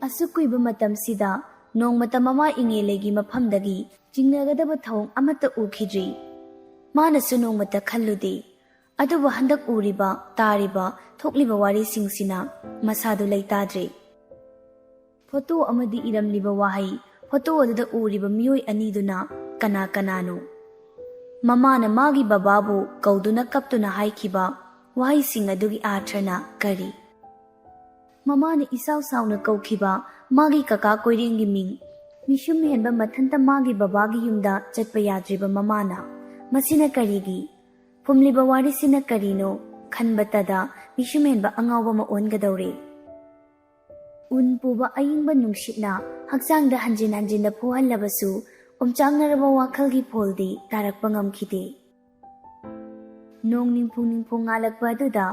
ꯑꯁꯨꯛ ꯀꯨꯏꯕ ꯃꯇꯝꯁꯤꯗ ꯅꯣꯡꯃꯇ ꯃꯃꯥ ꯏꯉꯦꯜ ꯂꯩꯒꯤ ꯃꯐꯝꯗꯒꯤ ꯆꯤꯡꯅꯒꯗꯕ ꯊꯧꯑꯣꯡ ꯑꯃꯠꯇ ꯎꯈꯤꯗ꯭ꯔꯤ꯫ ꯃꯥꯅꯁꯨ ꯅꯣꯡꯃꯇ ꯈꯜꯂꯨꯗꯦ꯫ ꯑꯗꯨꯕꯨ ꯍꯟꯗꯛ ꯎꯔꯤꯕ, ꯇꯥꯔꯤꯕ, ꯊꯣꯛꯂꯤꯕ ꯋꯥꯔꯤꯁꯤꯡꯁꯤꯅ ꯃꯁꯥꯗꯨ ꯂꯩꯇꯥꯗ꯭ꯔꯦ꯫ ꯐꯣꯇꯣ ꯑꯃꯗꯤ ꯏꯔꯝꯂꯤꯕ ꯋꯥꯍꯩ, ꯐꯣꯇꯣ ꯑꯗꯨꯗ ꯎꯔꯤꯕ ꯃꯤꯑꯣꯏ ꯑꯅꯤꯗꯨꯅ ꯀꯅꯥ ꯀꯅꯥꯅꯣ? ꯃꯃꯥꯅ ꯃꯥꯒꯤ ꯕꯕꯥꯕꯨ ꯀꯧꯗꯨꯅ ꯀꯞꯇꯨꯅ ꯍꯥꯏꯈꯤꯕ ꯋꯥꯍꯩꯁꯤꯡ ꯑꯗꯨꯒꯤ ꯑꯥꯔꯊꯅ ꯀꯔꯤ? ꯃꯃꯥꯅ ꯏꯁꯥꯎ ꯁꯥꯎꯅ ꯀꯧꯈꯤꯕ ꯃꯥꯒꯤ ꯀꯀꯥ ꯀꯣꯏꯔꯦꯡꯒꯤ ꯃꯤꯡ, ꯃꯤꯁꯨꯝ ꯍꯦꯟꯕ ꯃꯊꯟꯇ ꯃꯥꯒꯤ ꯕꯕꯥꯒꯤ ꯌꯨꯝꯗ ꯆꯠꯄ ꯌꯥꯗ꯭ꯔꯤꯕ ꯃꯃꯥꯅ, ꯃꯁꯤꯅ ꯀꯔꯤꯒꯤ? ꯐꯨꯝꯂꯤꯕ ꯋꯥꯔꯤꯁꯤꯅ ꯀꯔꯤꯅꯣ ꯈꯟꯕꯇꯗ ꯃꯤꯁꯨꯝ ꯍꯦꯟꯕ ꯑꯉꯥꯎꯕ ꯑꯃ ꯑꯣꯟꯒꯗꯧꯔꯦ꯫ ꯎꯟ ꯄꯨꯕ ꯑꯏꯪꯕ ꯅꯨꯡꯁꯤꯠꯅ ꯍꯛꯆꯥꯡꯗ ꯍꯟꯖꯤꯟ ꯍꯟꯖꯤꯟꯅ ꯐꯨꯍꯜꯂꯕꯁꯨ, ꯑꯣꯝꯆꯥꯛꯅꯔꯕ ꯋꯥꯈꯜꯒꯤ ꯐꯣꯜꯗꯤ ꯇꯥꯔꯛꯄ ꯉꯝꯈꯤꯗꯦ꯫ ꯅꯣꯡ ꯅꯤꯡꯐꯨ ꯅꯤꯡꯐꯨ ꯉꯥꯜꯂꯛꯄ ꯑꯗꯨꯗ,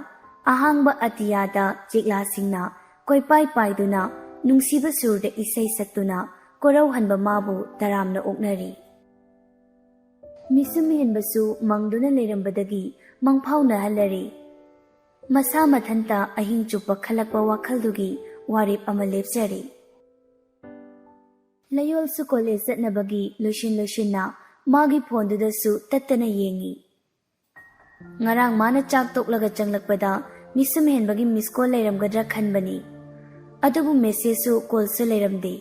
ꯑꯍꯥꯡꯕ ꯑꯇꯤꯌꯥꯗ ꯆꯦꯛꯂꯥꯁꯤꯡꯅ ꯀꯣꯏꯄꯥꯏ ꯄꯥꯏꯗꯨꯅ, ꯅꯨꯡꯁꯤꯕ ꯁꯨꯔꯗ ꯏꯁꯩ ꯁꯛꯇꯨꯅ ꯀꯣꯔꯧꯍꯟꯕ ꯃꯥꯕꯨ ꯇꯔꯥꯝꯅ ꯑꯣꯛꯅꯔꯤ꯫ ꯃꯤꯁꯨꯝ ꯍꯦꯟꯕꯁꯨ ꯃꯪꯗꯨꯅ ꯂꯩꯔꯝꯕꯗꯒꯤ ꯃꯪꯐꯥꯎꯅꯍꯜꯂꯔꯤ꯫ ꯃꯁꯥ ꯃꯊꯟꯇ ꯑꯍꯤꯡ ꯆꯨꯞꯄ ꯈꯜꯂꯛꯄ ꯋꯥꯈꯜꯗꯨꯒꯤ ꯋꯥꯔꯦꯞ ꯑꯃ ꯂꯦꯞꯆꯔꯦ꯫ ꯂꯌꯣꯜꯁꯨ ꯀꯣꯂꯦꯖ ꯆꯠꯅꯕꯒꯤ ꯂꯣꯏꯁꯤꯟ ꯂꯣꯏꯁꯤꯟꯅ ꯃꯥꯒꯤ ꯐꯣꯟꯗꯨꯗꯁꯨ ꯇꯠꯇꯅ ꯌꯦꯡꯉꯤ꯫ ꯉꯔꯥꯡ ꯃꯥꯅ ꯆꯥꯛ ꯇꯣꯛꯂꯒ ꯆꯪꯂꯛꯄꯗ ꯃꯤꯁꯨꯝ ꯍꯦꯟꯕꯒꯤ ꯃꯤꯁ ꯀꯣꯜ ꯂꯩꯔꯝꯒꯗ꯭ꯔꯥ ꯈꯟꯕꯅꯤ, ꯑꯗꯨꯕꯨ ꯃꯦꯁꯦꯖꯁꯨ ꯀꯣꯜꯁꯨ ꯂꯩꯔꯝꯗꯦ꯫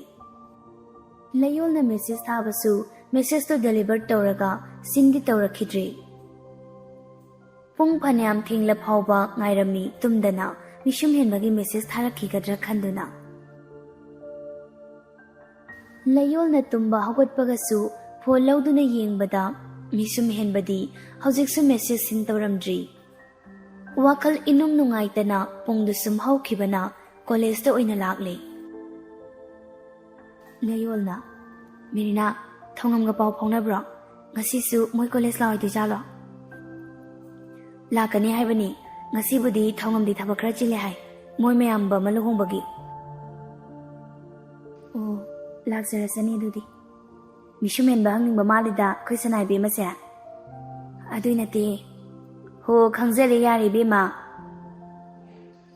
ꯂꯌꯣꯜꯅ ꯃꯦꯁꯦꯖ ꯊꯥꯕꯁꯨ ꯃꯦꯁꯦꯖꯇꯨ ꯗꯦꯂꯤꯚꯔ ꯇꯧꯔꯒ ꯁꯤꯟꯗꯤ ꯇꯧꯔꯛꯈꯤꯗ꯭ꯔꯦ꯫ ꯄꯨꯡ ꯐꯅꯌꯥꯝ ꯊꯦꯡꯂ ꯐꯥꯎꯕ ꯉꯥꯏꯔꯝꯃꯤ ꯇꯨꯝꯗꯅ, ꯃꯤꯁꯨꯝ ꯍꯦꯟꯕꯒꯤ ꯃꯦꯁꯦꯖ ꯊꯥꯔꯛꯈꯤꯒꯗ꯭ꯔꯥ ꯈꯟꯗꯨꯅ꯫ ꯂꯌꯣꯜꯅ ꯇꯨꯝꯕ ꯍꯧꯒꯠꯄꯒꯁꯨ ꯐꯣꯟ ꯂꯧꯗꯨꯅ ꯌꯦꯡꯕꯗ ꯃꯤꯁꯨꯝ ꯍꯦꯟꯕꯗꯤ ꯍꯧꯖꯤꯛꯁꯨ ꯃꯦꯁꯦꯖ ꯁꯤꯟ ꯇꯧꯔꯝꯗ꯭ꯔꯤ꯫ ꯋꯥꯈꯜ ꯏꯅꯨꯡ ꯅꯨꯡꯉꯥꯏꯇꯅ ꯄꯨꯡꯗꯨ ꯁꯨꯝ ꯍꯧꯈꯤꯕꯅ ꯀꯣꯂꯦꯖꯇ ꯑꯣꯏꯅ ꯂꯥꯛꯂꯦ꯫ ꯂꯌꯣꯜꯅ, "ꯃꯦꯔꯤꯅꯥ, ꯊꯧꯉꯝꯒ ꯄꯥꯎ ꯐꯥꯎꯅꯕ꯭ꯔꯣ? ꯉꯁꯤꯁꯨ ꯃꯣꯏ ꯀꯣꯂꯦꯖ ꯂꯥꯛꯑꯣꯏꯗꯣꯏꯖꯥꯠꯂꯣ?" "ꯂꯥꯛꯀꯅꯤ ꯍꯥꯏꯕꯅꯤ꯫ ꯉꯁꯤꯕꯨꯗꯤ ꯊꯧꯉꯝꯗꯤ ꯊꯕꯛ ꯈꯔ ꯆꯤꯜꯂꯦ ꯍꯥꯏ, ꯃꯣꯏ ꯃꯌꯥꯝꯕ ꯑꯃ ꯂꯨꯍꯣꯡꯕꯒꯤ꯫" "ꯑꯣ, ꯂꯥꯛꯆꯔꯁꯅꯤ ꯑꯗꯨꯗꯤ꯫ ꯃꯤꯁꯨꯝ ꯍꯦꯟꯕ ꯍꯪꯅꯤꯡꯕ ꯃꯥꯜꯂꯤꯗ ꯑꯩꯈꯣꯏ ꯁꯅꯥ ꯏꯕꯦꯝꯃꯁꯦ?" "ꯑꯗꯨꯏ ꯅꯠꯇꯦ꯫" "ꯍꯣ, ꯈꯪꯖꯔꯦ, ꯌꯥꯔꯦ ꯏꯕꯦꯝꯃ꯫"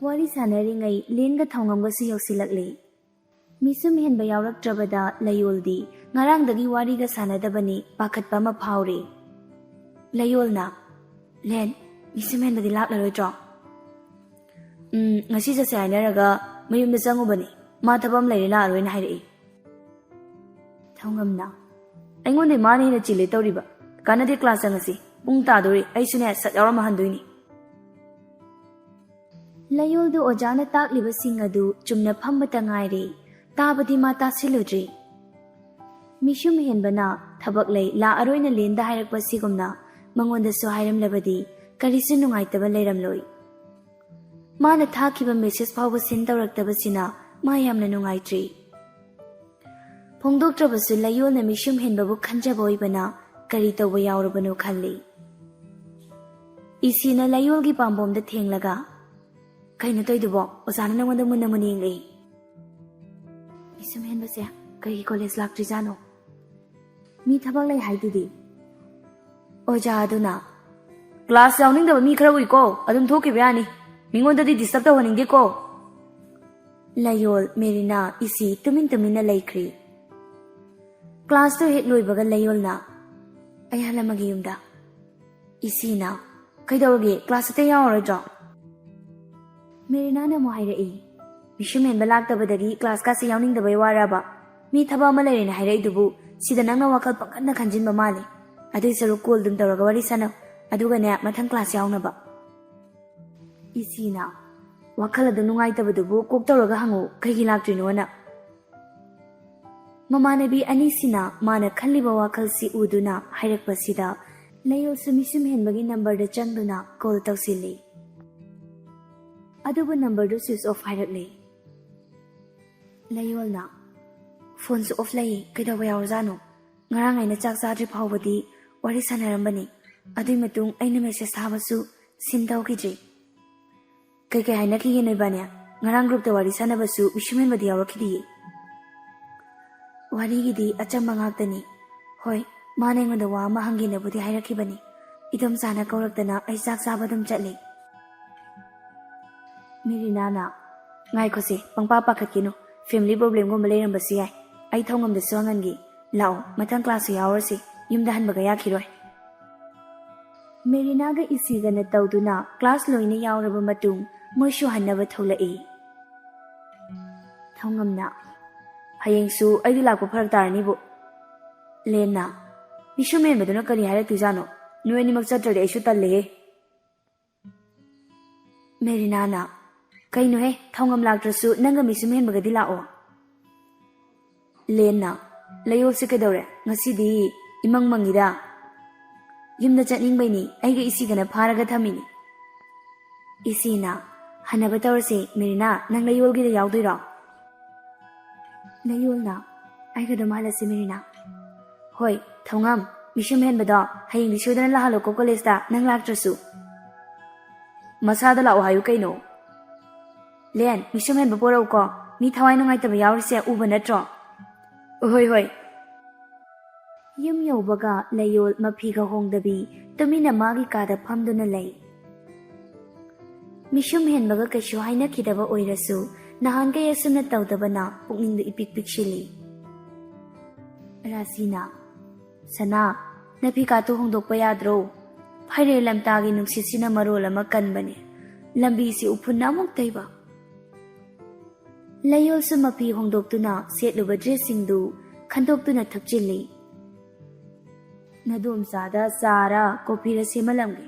ꯋꯥꯔꯤ ꯁꯥꯟꯅꯔꯤꯉꯩ ꯂꯦꯟꯒ ꯊꯧꯉꯝꯒꯁꯨ ꯌꯧꯁꯤꯜꯂꯛꯂꯦ꯫ ꯃꯤꯁꯨꯝ ꯍꯦꯟꯕ ꯌꯥꯎꯔꯛꯇ꯭ꯔꯕꯗ ꯂꯌꯣꯜꯗꯤ ꯉꯔꯥꯡꯗꯒꯤ ꯋꯥꯔꯤꯒ ꯁꯥꯟꯅꯗꯕꯅꯤ ꯄꯥꯈꯠꯄ ꯑꯃ ꯐꯥꯎꯔꯦ꯫ ꯂꯌꯣꯜꯅ, "ꯂꯦꯟ, ꯃꯤꯁꯨꯝ ꯍꯦꯟꯕꯗꯤ ꯂꯥꯛꯂꯔꯣꯏꯗ꯭ꯔꯣ?" "ꯎꯝ, ꯉꯁꯤ ꯆꯠꯁꯦ ꯍꯥꯏꯅꯔꯒ ꯃꯌꯨꯝꯗ ꯆꯪꯉꯨꯕꯅꯤ꯫ ꯃꯥ ꯊꯕꯛ ꯑꯃ ꯂꯩꯔꯦ, ꯂꯥꯛꯑꯔꯣꯏꯅ ꯍꯥꯏꯔꯛꯏ꯫" ꯊꯧꯉꯝꯅ, "ꯑꯩꯉꯣꯟꯗꯩ ꯃꯥꯅ ꯍꯦꯟꯅ ꯆꯤꯜꯂꯦ ꯇꯧꯔꯤꯕ꯫ ꯀꯥꯟꯅꯗꯦ, ꯀ꯭ꯂꯥꯁ ꯆꯪꯉꯁꯤ꯫ ꯄꯨꯡ ꯇꯥꯗꯣꯔꯦ, ꯑꯩꯁꯨꯅꯦ ꯁꯠ ꯌꯥꯎꯔꯝꯃ ꯍꯟꯗꯣꯏꯅꯤ꯫" ꯂꯌꯣꯜꯗꯨ ꯑꯣꯖꯥꯅ ꯇꯥꯛꯂꯤꯕꯁꯤꯡ ꯑꯗꯨ ꯆꯨꯝꯅ ꯐꯝꯕꯇ ꯉꯥꯏꯔꯦ꯫ ꯇꯥꯕꯗꯤ ꯃꯥ ꯇꯥꯁꯤꯜꯂꯨꯗ꯭ꯔꯦ꯫ ꯃꯤꯁꯨꯝ ꯍꯦꯟꯕꯅ ꯊꯕꯛ ꯂꯩ, ꯂꯥꯛꯑꯔꯣꯏꯅ ꯂꯦꯟꯗ ꯍꯥꯏꯔꯛꯄ ꯑꯁꯤꯒꯨꯝꯅ ꯃꯉꯣꯟꯗꯁꯨ ꯍꯥꯏꯔꯝꯂꯕꯗꯤ ꯀꯔꯤꯁꯨ ꯅꯨꯡꯉꯥꯏꯇꯕ ꯂꯩꯔꯝꯂꯣꯏ꯫ ꯃꯥꯅ ꯊꯥꯈꯤꯕ ꯃꯦꯁꯦꯖ ꯐꯥꯎꯕ ꯁꯤꯟ ꯇꯧꯔꯛꯇꯕꯁꯤꯅ ꯃꯥ ꯌꯥꯝꯅ ꯅꯨꯡꯉꯥꯏꯇ꯭ꯔꯤ꯫ ꯐꯣꯡꯗꯣꯛꯇ꯭ꯔꯕꯁꯨ ꯂꯌꯣꯜꯅ ꯃꯤꯁꯨꯝ ꯍꯦꯟꯕꯕꯨ ꯈꯟꯖꯕ ꯑꯣꯏꯕꯅ ꯀꯔꯤ ꯇꯧꯕ ꯌꯥꯎꯔꯕꯅꯣ ꯈꯜꯂꯤ꯫ ꯏꯁꯤꯅ ꯂꯌꯣꯜꯒꯤ ꯄꯥꯝꯕꯣꯝꯗ ꯊꯦꯡꯂꯒ, "ꯀꯩꯅꯣ ꯇꯧꯏꯗꯨꯕꯣ? ꯑꯣꯖꯥꯅ ꯅꯪꯉꯣꯟꯗ ꯃꯨꯟꯅ ꯃꯨꯟꯅ ꯌꯦꯡꯂꯛꯏ꯫" "ꯃꯤꯁꯨꯝ ꯍꯦꯟꯕꯁꯦ ꯀꯩꯒꯤ ꯀꯣꯂꯦꯖ ꯂꯥꯛꯇ꯭ꯔꯤꯖꯥꯠꯅꯣ?" "ꯃꯤ ꯊꯕꯛ ꯂꯩ ꯍꯥꯏꯗꯨꯗꯤ꯫" ꯑꯣꯖꯥ ꯑꯗꯨꯅ, "ꯀ꯭ꯂꯥꯁ ꯌꯥꯎꯅꯤꯡꯗꯕ ꯃꯤ ꯈꯔ ꯎꯏꯀꯣ, ꯑꯗꯨꯝ ꯊꯣꯛꯈꯤꯕ ꯌꯥꯅꯤ꯫ ꯃꯤꯉꯣꯟꯗꯗꯤ ꯗꯤꯁꯇꯔꯕ ꯇꯧꯍꯟꯅꯤꯡꯗꯦꯀꯣ꯫" ꯂꯌꯣꯜ, ꯃꯦꯔꯤꯅꯥ, ꯏꯁꯤ ꯇꯨꯃꯤꯟ ꯇꯨꯃꯤꯟꯅ ꯂꯩꯈ꯭ꯔꯤ꯫ ꯀ꯭ꯂꯥꯁꯇꯨ ꯍꯦꯛ ꯂꯣꯏꯕꯒ ꯂꯌꯣꯜꯅ, "ꯑꯩ ꯍꯜꯂꯝꯃꯒꯦ ꯌꯨꯝꯗ꯫" ꯏꯁꯤꯅ, "ꯀꯩꯗꯧꯔꯒꯦ, ꯀ꯭ꯂꯥꯁ ꯑꯇꯩ ꯌꯥꯎꯔꯔꯣꯏꯗ꯭ꯔꯣ?" ꯃꯦꯔꯤꯅꯥꯅ ꯑꯃꯨꯛ ꯍꯥꯏꯔꯛꯏ, "ꯃꯤꯁꯨꯝ ꯍꯦꯟꯕ ꯂꯥꯛꯇꯕꯗꯒꯤ ꯀ꯭ꯂꯥꯁꯀꯥꯁꯦ ꯌꯥꯎꯅꯤꯡꯗꯕꯩ ꯋꯥꯔꯕ? ꯃꯤ ꯊꯕꯛ ꯑꯃ ꯂꯩꯔꯦꯅ ꯍꯥꯏꯔꯛꯏꯗꯨꯕꯨ, ꯁꯤꯗ ꯅꯪꯅ ꯋꯥꯈꯜ ꯄꯪꯈꯟꯗ ꯈꯟꯖꯤꯟꯕ ꯃꯥꯜꯂꯦ꯫ ꯑꯗꯨꯏ ꯁꯔꯨꯛ ꯀꯣꯜ ꯑꯗꯨꯝ ꯇꯧꯔꯒ ꯋꯥꯔꯤ ꯁꯥꯟꯅꯧ, ꯑꯗꯨꯒꯅꯦ ꯃꯊꯪ ꯀ꯭ꯂꯥꯁ ꯌꯥꯎꯅꯕ꯫" ꯏꯁꯤꯅ, "ꯋꯥꯈꯜ ꯑꯗꯨꯝ ꯅꯨꯡꯉꯥꯏꯇꯕꯗꯨꯕꯨ ꯀꯣꯛ ꯇꯧꯔꯒ ꯍꯪꯉꯨ, ꯀꯩꯒꯤ ꯂꯥꯛꯇ꯭ꯔꯤꯅꯣꯅ?" ꯃꯃꯥꯟꯅꯕꯤ ꯑꯅꯤꯁꯤꯅ ꯃꯥꯅ ꯈꯜꯂꯤꯕ ꯋꯥꯈꯜꯁꯤ ꯎꯗꯨꯅ ꯍꯥꯏꯔꯛꯄꯁꯤꯗ, ꯂꯌꯣꯜꯁꯨ ꯃꯤꯁꯨꯝ ꯍꯦꯟꯕꯒꯤ ꯅꯝꯕꯔꯗ ꯆꯪꯗꯨꯅ ꯀꯣꯜ ꯇꯧꯁꯤꯜꯂꯤ꯫ ꯑꯗꯨꯕꯨ ꯅꯝꯕꯔꯗꯨ ꯁ꯭ꯋꯤꯆ ꯑꯣꯐ ꯍꯥꯏꯔꯛꯂꯦ꯫ ꯂꯌꯣꯜꯅ, "ꯐꯣꯟꯁꯨ ꯑꯣꯐ ꯂꯩ, ꯀꯩꯗꯧꯕ ꯌꯥꯎꯔꯖꯥꯠꯅꯣ? ꯉꯔꯥꯡ ꯑꯩꯅ ꯆꯥꯛ ꯆꯥꯗ꯭ꯔꯤ ꯐꯥꯎꯕꯗꯤ ꯋꯥꯔꯤ ꯁꯥꯟꯅꯔꯝꯕꯅꯤ꯫ ꯑꯗꯨꯏ ꯃꯇꯨꯡ ꯑꯩꯅ ꯃꯦꯁꯦꯖ ꯊꯥꯕꯁꯨ ꯁꯤꯟ ꯇꯧꯈꯤꯗ꯭ꯔꯤ꯫ ꯀꯩꯀꯩ ꯍꯥꯏꯅꯈꯤꯒꯦ ꯅꯣꯏꯕꯥꯅꯤ? ꯉꯔꯥꯡ ꯒ꯭ꯔꯨꯞꯇ ꯋꯥꯔꯤ ꯁꯥꯟꯅꯕꯁꯨ ꯃꯤꯁꯨꯝ ꯍꯦꯟꯕꯗꯤ ꯌꯥꯎꯔꯛꯈꯤꯗꯤꯌꯦ꯫" ꯋꯥꯔꯤꯒꯤꯗꯤ ꯑꯆꯝꯕ ꯉꯥꯛꯇꯅꯤ꯫ ꯍꯣꯏ, ꯃꯥꯅ ꯑꯩꯉꯣꯟꯗ ꯋꯥ ꯑꯃ ꯍꯪꯒꯦꯅꯕꯨꯗꯤ ꯍꯥꯏꯔꯛꯈꯤꯕꯅꯤ꯫ ꯏꯗꯣꯝꯆꯥꯅ ꯀꯧꯔꯛꯇꯅ ꯑꯩ ꯆꯥꯛ ꯆꯥꯕ ꯑꯗꯨꯝ ꯆꯠꯂꯤ꯫ ꯃꯦꯔꯤꯅꯥꯅ, "ꯉꯥꯏꯈꯣꯁꯦ, ꯄꯪꯄꯥ ꯄꯥꯈꯠꯀꯤꯅꯨ꯫ ꯐꯦꯃꯤꯂꯤ ꯄ꯭ꯔꯣꯕ꯭ꯂꯦꯝꯒꯨꯝꯕ ꯂꯩꯔꯝꯕꯁꯨ ꯌꯥꯏ꯫ ꯑꯩ ꯊꯧꯉꯝꯗꯁꯨ ꯍꯪꯍꯟꯒꯦ꯫ ꯂꯥꯛꯑꯣ, ꯃꯊꯪ ꯀ꯭ꯂꯥꯁꯁꯨ ꯌꯥꯎꯔꯁꯤ꯫ ꯌꯨꯝꯗ ꯍꯟꯕꯒ ꯌꯥꯈꯤꯔꯣꯏ꯫" ꯃꯦꯔꯤꯅꯥꯒ ꯏꯁꯤꯒꯅ ꯇꯧꯗꯨꯅ ꯀ꯭ꯂꯥꯁ ꯂꯣꯏꯅ ꯌꯥꯎꯔꯕ ꯃꯇꯨꯡ ꯃꯣꯏꯁꯨ ꯍꯟꯅꯕ ꯊꯣꯛꯂꯛꯏ꯫ ꯊꯧꯉꯝꯅ, "ꯍꯌꯦꯡꯁꯨ ꯑꯩꯗꯤ ꯂꯥꯛꯄ ꯐꯔꯛ ꯇꯥꯔꯅꯤꯕꯨ꯫" ꯂꯦꯟꯅ, "ꯃꯤꯁꯨꯝ ꯍꯦꯟꯕꯗꯨꯅ ꯀꯔꯤ ꯍꯥꯏꯔꯛꯇꯣꯏꯖꯥꯠꯅꯣ? ꯅꯣꯏ ꯑꯅꯤꯃꯛ ꯆꯠꯇ꯭ꯔꯗꯤ ꯑꯩꯁꯨ ꯇꯜꯂꯦꯍꯦ꯫" ꯃꯦꯔꯤꯅꯥꯅ, "ꯀꯩꯅꯣꯍꯦ, ꯊꯧꯉꯝ ꯂꯥꯛꯇ꯭ꯔꯁꯨ ꯅꯪꯒ ꯃꯤꯁꯨꯝ ꯍꯦꯟꯕꯒꯗꯤ ꯂꯥꯛꯑꯣ꯫" ꯂꯦꯟꯅ, "ꯂꯌꯣꯜꯁꯦ ꯀꯩꯗꯧꯔꯦ? ꯉꯁꯤꯗꯤ ꯏꯃꯪ ꯃꯪꯉꯤꯗ꯫" "ꯌꯨꯝꯗ ꯆꯠꯅꯤꯡꯕꯩꯅꯤ, ꯑꯩꯒ ꯏꯁꯤꯒꯅ ꯐꯥꯔꯒ ꯊꯝꯃꯤꯅꯤ꯫" ꯏꯁꯤꯅ, "ꯍꯟꯅꯕ ꯇꯧꯔꯁꯦ, ꯃꯦꯔꯤꯅꯥ, ꯅꯪ ꯂꯌꯣꯜꯒꯤꯗ ꯌꯥꯎꯗꯣꯏꯔꯣ?" ꯂꯌꯣꯜꯅ, "ꯑꯩꯒ ꯑꯗꯨꯝ ꯍꯜꯂꯁꯤ ꯃꯦꯔꯤꯅꯥ꯫" "ꯍꯣꯏ, ꯊꯧꯉꯝ, ꯃꯤꯁꯨꯝ ꯍꯦꯟꯕꯗꯣ ꯍꯌꯦꯡꯗꯤ ꯁꯣꯏꯗꯅ ꯂꯥꯛꯍꯜꯂꯣꯀꯣ ꯀꯣꯂꯦꯖꯇ, ꯅꯪ ꯂꯥꯛꯇ꯭ꯔꯁꯨ꯫" "ꯃꯁꯥꯗ ꯂꯥꯛꯑꯣ ꯍꯥꯏꯌꯨ ꯀꯩꯅꯣ꯫" "ꯂꯦꯟ, ꯃꯤꯁꯨꯝ ꯍꯦꯟꯕ ꯄꯣꯔꯛꯎꯀꯣ, ꯃꯤ ꯊꯋꯥꯏ ꯅꯨꯡꯉꯥꯏꯇꯕ ꯌꯥꯎꯔꯤꯁꯦ ꯎꯕ ꯅꯠꯇ꯭ꯔꯣ?" "ꯍꯣꯏ, ꯍꯣꯏ꯫" ꯌꯨꯝ ꯌꯧꯕꯒ ꯂꯌꯣꯜ ꯃꯐꯤꯒ ꯍꯣꯡꯗꯕꯤ ꯇꯨꯃꯤꯟꯅ ꯃꯥꯒꯤ ꯀꯥꯗ ꯐꯝꯗꯨꯅ ꯂꯩ꯫ ꯃꯤꯁꯨꯝ ꯍꯦꯟꯕꯒ ꯀꯩꯁꯨ ꯍꯥꯏꯅꯈꯤꯗꯕ ꯑꯣꯏꯔꯁꯨ, ꯅꯍꯥꯟꯈꯩ ꯑꯁꯨꯝꯅ ꯇꯧꯗꯕꯅ ꯄꯨꯛꯅꯤꯡꯗꯨ ꯏꯄꯤꯛ ꯄꯤꯛꯁꯤꯜꯂꯤ꯫ ꯔꯥꯁꯤꯅ, "ꯁꯅꯥ, ꯅꯐꯤꯀꯥꯗꯨ ꯍꯣꯡꯗꯣꯛꯄ ꯌꯥꯗ꯭ꯔꯣ? ꯐꯩꯔꯦꯜ ꯂꯝꯇꯥꯒꯤ ꯅꯨꯡꯁꯤꯠꯁꯤꯅ ꯃꯔꯣꯜ ꯑꯃ ꯀꯟꯕꯅꯦ꯫ ꯂꯝꯕꯤꯁꯤ ꯎꯐꯨꯟꯅ ꯑꯃꯨꯛ ꯇꯩꯕ꯫" ꯂꯩꯌꯣꯜꯁꯨ ꯃꯐꯤ ꯍꯣꯡꯗꯣꯛꯇꯨꯅ ꯁꯦꯠꯂꯨꯕ ꯗ꯭ꯔꯦꯁꯁꯤꯡꯗꯨ ꯈꯟꯗꯣꯛꯇꯨꯅ ꯊꯨꯞꯆꯤꯜꯂꯤ꯫ "ꯅꯗꯣꯝꯆꯥꯗ ꯆꯥꯔ ꯀꯣꯐꯤꯔ ꯁꯦꯝꯍꯜꯂꯝꯒꯦ꯫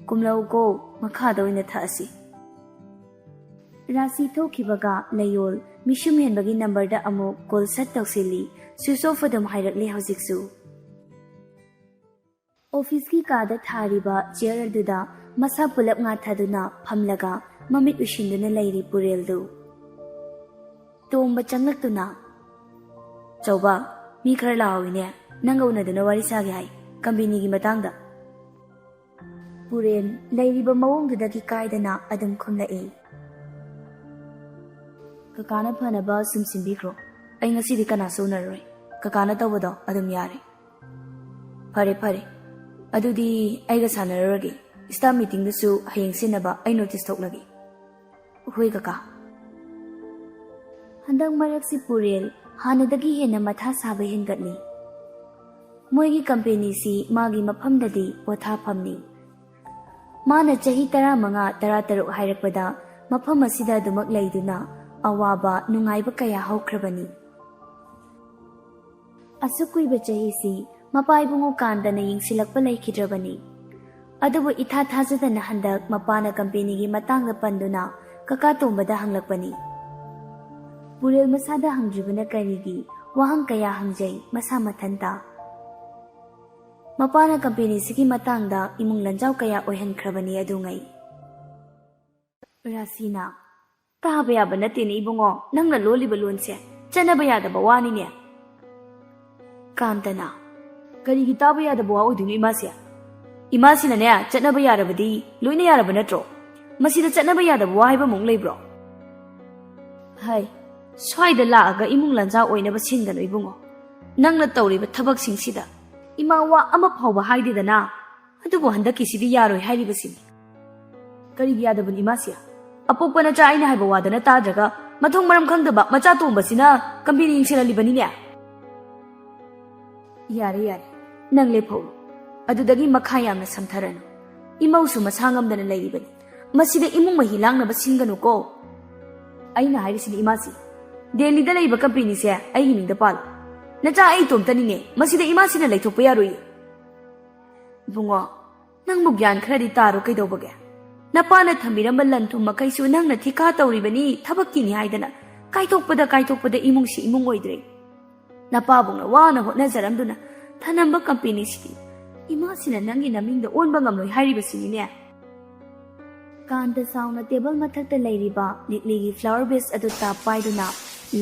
ꯀꯨꯝꯂꯧꯀꯣ, ꯃꯈꯥꯗ ꯑꯣꯏꯅ ꯊꯛꯑꯁꯤ꯫" ꯔꯥꯁꯤ ꯊꯣꯛꯈꯤꯕꯒ ꯂꯩꯌꯣꯜ ꯃꯤꯁꯨꯝ ꯍꯦꯟꯕꯒꯤ ꯅꯝꯕꯔꯗ ꯑꯃꯨꯛ ꯀꯣꯜ ꯁꯠ ꯇꯧꯁꯤꯜꯂꯤ꯫ ꯁ꯭ꯋꯤꯆ ꯑꯣꯐ ꯑꯗꯨꯝ ꯍꯥꯏꯔꯛꯂꯤ ꯍꯧꯖꯤꯛꯁꯨ꯫ ꯑꯣꯐꯤꯁꯀꯤ ꯀꯥꯗ ꯊꯥꯔꯤꯕ ꯆꯤꯌꯔ ꯑꯗꯨꯗ ꯃꯁꯥ ꯄꯨꯂꯞ ꯉꯥꯊꯗꯨꯅ ꯐꯝꯂꯒ ꯃꯃꯤꯠ ꯎꯏꯁꯤꯟꯗꯨꯅ ꯂꯩꯔꯤ ꯄꯨꯔꯦꯜꯗꯨ꯫ ꯇꯣꯝꯕ ꯆꯪꯂꯛꯇꯨꯅ, "ꯆꯧꯕ, ꯃꯤ ꯈꯔ ꯂꯥꯛꯍꯧꯋꯤꯅꯦ, ꯅꯪꯒ ꯎꯅꯗꯨꯅ ꯋꯥꯔꯤ ꯁꯥꯒꯦ ꯍꯥꯏ, ꯀꯝꯄꯦꯅꯤꯒꯤ ꯃꯇꯥꯡꯗ꯫" ꯄꯨꯔꯦꯜ ꯂꯩꯔꯤꯕ ꯃꯑꯣꯡꯗꯨꯗꯒꯤ ꯀꯥꯏꯗꯅ ꯑꯗꯨꯝ ꯈꯨꯝꯂꯛꯏ꯫ "ꯀꯀꯥꯅ ꯐꯅꯕ ꯁꯨꯝ ꯁꯤꯟꯕꯤꯈ꯭ꯔꯣ꯫ ꯑꯩ ꯉꯁꯤꯗꯤ ꯀꯅꯥꯁꯨ ꯎꯅꯔꯔꯣꯏ꯫ ꯀꯀꯥꯅ ꯇꯧꯕꯗꯣ ꯑꯗꯨꯝ ꯌꯥꯔꯦ꯫" "ꯐꯔꯦ, ꯐꯔꯦ꯫ ꯑꯗꯨꯗꯤ ꯑꯩꯒ ꯁꯥꯟꯅꯔꯨꯔꯒꯦ꯫ ꯁ꯭ꯇꯥꯐ ꯃꯤꯇꯤꯡꯗꯨꯁꯨ ꯍꯌꯦꯡ ꯁꯤꯟꯅꯕ ꯑꯩ ꯅꯣꯇꯤꯁ ꯊꯣꯛꯂꯒꯦ꯫" "ꯍꯣꯏ, ꯀꯀꯥ꯫" ꯍꯟꯗꯛ ꯃꯔꯛꯁꯤ ꯄꯨꯔꯦꯜ ꯍꯥꯟꯅꯗꯒꯤ ꯍꯦꯟꯅ ꯃꯊꯥ ꯁꯥꯕ ꯍꯦꯟꯒꯠꯂꯤ꯫ ꯃꯣꯏꯒꯤ ꯀꯝꯄꯦꯅꯤꯁꯤ ꯃꯥꯒꯤ ꯃꯐꯝꯗꯗꯤ ꯄꯣꯊꯥꯐꯝꯅꯤ꯫ ꯃꯥꯅ ꯆꯍꯤ ꯇꯔꯥꯃꯉꯥ, ꯇꯔꯥꯇꯔꯨꯛ ꯍꯥꯏꯔꯛꯄꯗ ꯃꯐꯝ ꯑꯁꯤꯗ ꯑꯗꯨꯃꯛ ꯂꯩꯗꯨꯅ ꯑꯋꯥꯕ ꯅꯨꯡꯉꯥꯏꯕ ꯀꯌꯥ ꯍꯧꯈ꯭ꯔꯕꯅꯤ꯫ ꯑꯁꯨꯛ ꯀꯨꯏꯕ ꯆꯍꯤꯁꯤ ꯃꯄꯥ ꯏꯕꯨꯡꯉꯣ ꯀꯥꯟꯇꯅ ꯌꯦꯡꯁꯤꯜꯂꯛꯄ ꯂꯩꯈꯤꯗ꯭ꯔꯕꯅꯤ꯫ ꯑꯗꯨꯕꯨ ꯏꯊꯥ ꯊꯥꯖꯗꯅ ꯍꯟꯗꯛ ꯃꯄꯥꯅ ꯀꯝꯄꯦꯅꯤꯒꯤ ꯃꯇꯥꯡꯗ ꯄꯟꯗꯨꯅ ꯀꯀꯥ ꯇꯣꯝꯕꯗ ꯍꯪꯂꯛꯄꯅꯤ꯫ ꯄꯨꯔꯦꯜ ꯃꯁꯥꯗ ꯍꯪꯗ꯭ꯔꯤꯕꯅ ꯀꯔꯤꯒꯤ ꯋꯥꯍꯪ ꯀꯌꯥ ꯍꯪꯖꯩ ꯃꯁꯥ ꯃꯊꯟꯇ꯫ ꯃꯄꯥꯅ ꯀꯝꯄꯦꯅꯤꯁꯤꯒꯤ ꯃꯇꯥꯡꯗ ꯏꯃꯨꯡ ꯂꯟꯖꯥꯎ ꯀꯌꯥ ꯑꯣꯏꯍꯟꯈ꯭ꯔꯕꯅꯤ ꯑꯗꯨꯉꯩ꯫ ꯔꯥꯁꯤꯅ, "ꯇꯥꯕ ꯌꯥꯕ ꯅꯠꯇꯦꯅꯦ ꯏꯕꯨꯡꯉꯣ, ꯅꯪꯅ ꯂꯣꯜꯂꯤꯕ ꯂꯣꯟꯁꯦ꯫ ꯆꯠꯅꯕ ꯌꯥꯗꯕ ꯋꯥꯅꯤꯅꯦ꯫" ꯀꯥꯟꯇꯅ, "ꯀꯔꯤꯒꯤ ꯇꯥꯕ ꯌꯥꯗꯕ ꯋꯥ ꯑꯣꯏꯗꯣꯏꯅꯣ ꯏꯃꯥꯁꯦ? ꯏꯃꯥꯁꯤꯅꯅꯦ, ꯆꯠꯅꯕ ꯌꯥꯔꯕꯗꯤ ꯂꯣꯏꯅ ꯌꯥꯔꯕ ꯅꯠꯇ꯭ꯔꯣ? ꯃꯁꯤꯗ ꯆꯠꯅꯕ ꯌꯥꯗꯕ ꯋꯥ ꯍꯥꯏꯕ ꯑꯃꯨꯛ ꯂꯩꯕ꯭ꯔꯣ? ꯍꯩ, ꯁ꯭ꯋꯥꯏꯗ ꯂꯥꯛꯑꯒ ꯏꯃꯨꯡ ꯂꯟꯖꯥ ꯑꯣꯏꯅꯕ ꯁꯤꯟꯒꯅꯨ ꯏꯕꯨꯡꯉꯣ꯫ ꯅꯪꯅ ꯇꯧꯔꯤꯕ ꯊꯕꯛꯁꯤꯡꯁꯤꯗ ꯏꯃꯥ ꯋꯥ ꯑꯃ ꯐꯥꯎꯕ ꯍꯥꯏꯗꯦꯗꯅ꯫ ꯑꯗꯨꯕꯨ ꯍꯟꯗꯛꯀꯤꯁꯤꯗꯤ ꯌꯥꯔꯣꯏ ꯍꯥꯏꯔꯤꯕꯁꯤꯅꯤ꯫" "ꯀꯔꯤꯒꯤ ꯌꯥꯗꯕꯅꯣ ꯏꯃꯥꯁꯤ? ꯑꯄꯣꯛꯄ ꯅꯆꯥ ꯑꯩꯅ ꯍꯥꯏꯕ ꯋꯥꯗꯅ ꯇꯥꯗ꯭ꯔꯒ ꯃꯊꯣꯡ ꯃꯔꯝ ꯈꯪꯗꯕ ꯃꯆꯥ ꯇꯣꯝꯕꯁꯤꯅ ꯀꯝꯄꯦꯅꯤ ꯌꯦꯡꯁꯤꯜꯍꯜꯂꯤꯕꯅꯤꯅꯦ꯫ ꯌꯥꯔꯦ, ꯌꯥꯔꯦ, ꯅꯪ ꯂꯦꯞꯍꯧꯔꯣ꯫ ꯑꯗꯨꯗꯒꯤ ꯃꯈꯥ ꯌꯥꯝꯅ ꯁꯝꯊꯔꯅꯨ꯫ ꯏꯃꯧꯁꯨ ꯃꯁꯥ ꯉꯝꯗꯅ ꯂꯩꯔꯤꯕꯅꯤ꯫ ꯃꯁꯤꯗ ꯏꯃꯨꯡ ꯃꯍꯤ ꯂꯥꯡꯅꯕ ꯁꯤꯟꯒꯅꯨꯀꯣ꯫ ꯑꯩꯅ ꯍꯥꯏꯔꯤꯁꯤꯅꯤ ꯏꯃꯥꯁꯤ, ꯗꯦꯜꯂꯤꯗ ꯂꯩꯕ ꯀꯝꯄꯦꯅꯤꯁꯦ ꯑꯩꯒꯤ ꯃꯤꯡꯗ ꯄꯥꯜꯂꯨ꯫ ꯅꯆꯥ ꯑꯩ ꯏꯇꯣꯝꯇꯅꯤꯅꯦ, ꯃꯁꯤꯗ ꯏꯃꯥꯁꯤꯅ ꯂꯩꯊꯣꯛꯄ ꯌꯥꯔꯣꯏꯌꯦ꯫ ꯏꯕꯨꯡꯉꯣ, ꯅꯪꯕꯨ ꯒ꯭ꯌꯥꯟ ꯈꯔꯗꯤ ꯇꯥꯔꯣ ꯀꯩꯗꯧꯕꯒꯦ? ꯅꯄꯥꯅ ꯊꯝꯕꯤꯔꯝꯕ ꯂꯟ ꯊꯨꯝ ꯃꯈꯩꯁꯨ ꯅꯪꯅ ꯊꯤꯀꯥ ꯇꯧꯔꯤꯕꯅꯤ, ꯊꯕꯛꯀꯤꯅꯤ ꯍꯥꯏꯗꯅ꯫ ꯀꯥꯏꯊꯣꯛꯄꯗ ꯀꯥꯏꯊꯣꯛꯄꯗ ꯏꯃꯨꯡꯁꯤ ꯏꯃꯨꯡ ꯑꯣꯏꯗ꯭ꯔꯦ꯫ ꯅꯄꯥꯕꯨꯡꯅ ꯋꯥꯅ ꯍꯣꯠꯅꯖꯔꯝꯗꯨꯅ ꯊꯅꯝꯕ ꯀꯝꯄꯦꯅꯤꯁꯤꯗꯤ ꯏꯃꯥꯁꯤꯅ ꯅꯪꯒꯤ ꯅꯃꯤꯡꯗ ꯑꯣꯟꯕ ꯉꯝꯂꯣꯏ ꯍꯥꯏꯔꯤꯕꯁꯤꯅꯤꯅꯦ꯫ ꯀꯥꯟꯇ ꯁꯥꯎꯅ ꯇꯦꯕꯜ ꯃꯊꯛꯇ ꯂꯩꯔꯤꯕ ꯂꯤꯛꯂꯤꯒꯤ ꯐ꯭ꯂꯥꯋꯔ ꯕꯦꯁ ꯑꯗꯨ ꯇꯥꯞ ꯄꯥꯏꯗꯨꯅ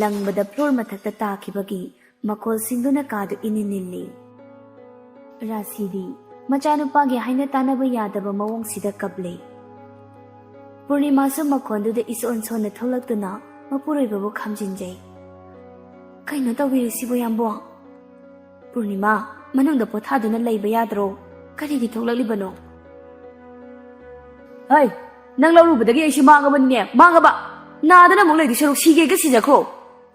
ꯂꯪꯕꯗ ꯐ꯭ꯂꯣꯔ ꯃꯊꯛꯇ ꯇꯥꯈꯤꯕꯒꯤ ꯃꯈꯣꯜꯁꯤꯡꯗꯨꯅ ꯀꯥꯗꯨ ꯏꯅꯤꯜ ꯅꯤꯜꯂꯤ꯫ ꯔꯥꯁꯤꯗꯤ ꯃꯆꯥꯅꯨꯄꯥꯒꯤ ꯍꯥꯏꯅ ꯇꯥꯅꯕ ꯌꯥꯗꯕ ꯃꯑꯣꯡꯁꯤꯗ ꯀꯞꯂꯦ꯫ ꯄꯨꯔꯅꯤꯃꯥꯁꯨ ꯃꯈꯣꯟꯗꯨꯗ ꯏꯁꯣꯟ ꯁꯣꯟꯅ ꯊꯣꯛꯂꯛꯇꯨꯅ ꯃꯄꯨꯔꯣꯏꯕꯕꯨ ꯈꯥꯝꯖꯤꯟꯖꯩ꯫ "ꯀꯩꯅꯣ ꯇꯧꯕꯤꯔꯤꯁꯤꯕꯨ, ꯌꯥꯝꯕꯣ? ꯄꯨꯔꯅꯤꯃꯥ, ꯃꯅꯨꯡꯗ ꯄꯣꯊꯥꯗꯨꯅ ꯂꯩꯕ ꯌꯥꯗ꯭ꯔꯣ? ꯀꯔꯤꯒꯤ ꯊꯣꯛꯂꯛꯂꯤꯕꯅꯣ?" "ꯍꯩ, ꯅꯪ ꯂꯧꯔꯨꯕꯗꯒꯤ ꯑꯩꯁꯤ ꯃꯥꯡꯉꯕꯅꯤꯅꯦ, ꯃꯥꯡꯉꯕ! ꯅꯥꯗꯅ ꯑꯃꯨꯛ ꯂꯩꯗꯣꯏ ꯁꯔꯨꯛ ꯁꯤꯒꯦꯒ ꯁꯤꯖꯈ꯭ꯔꯣ꯫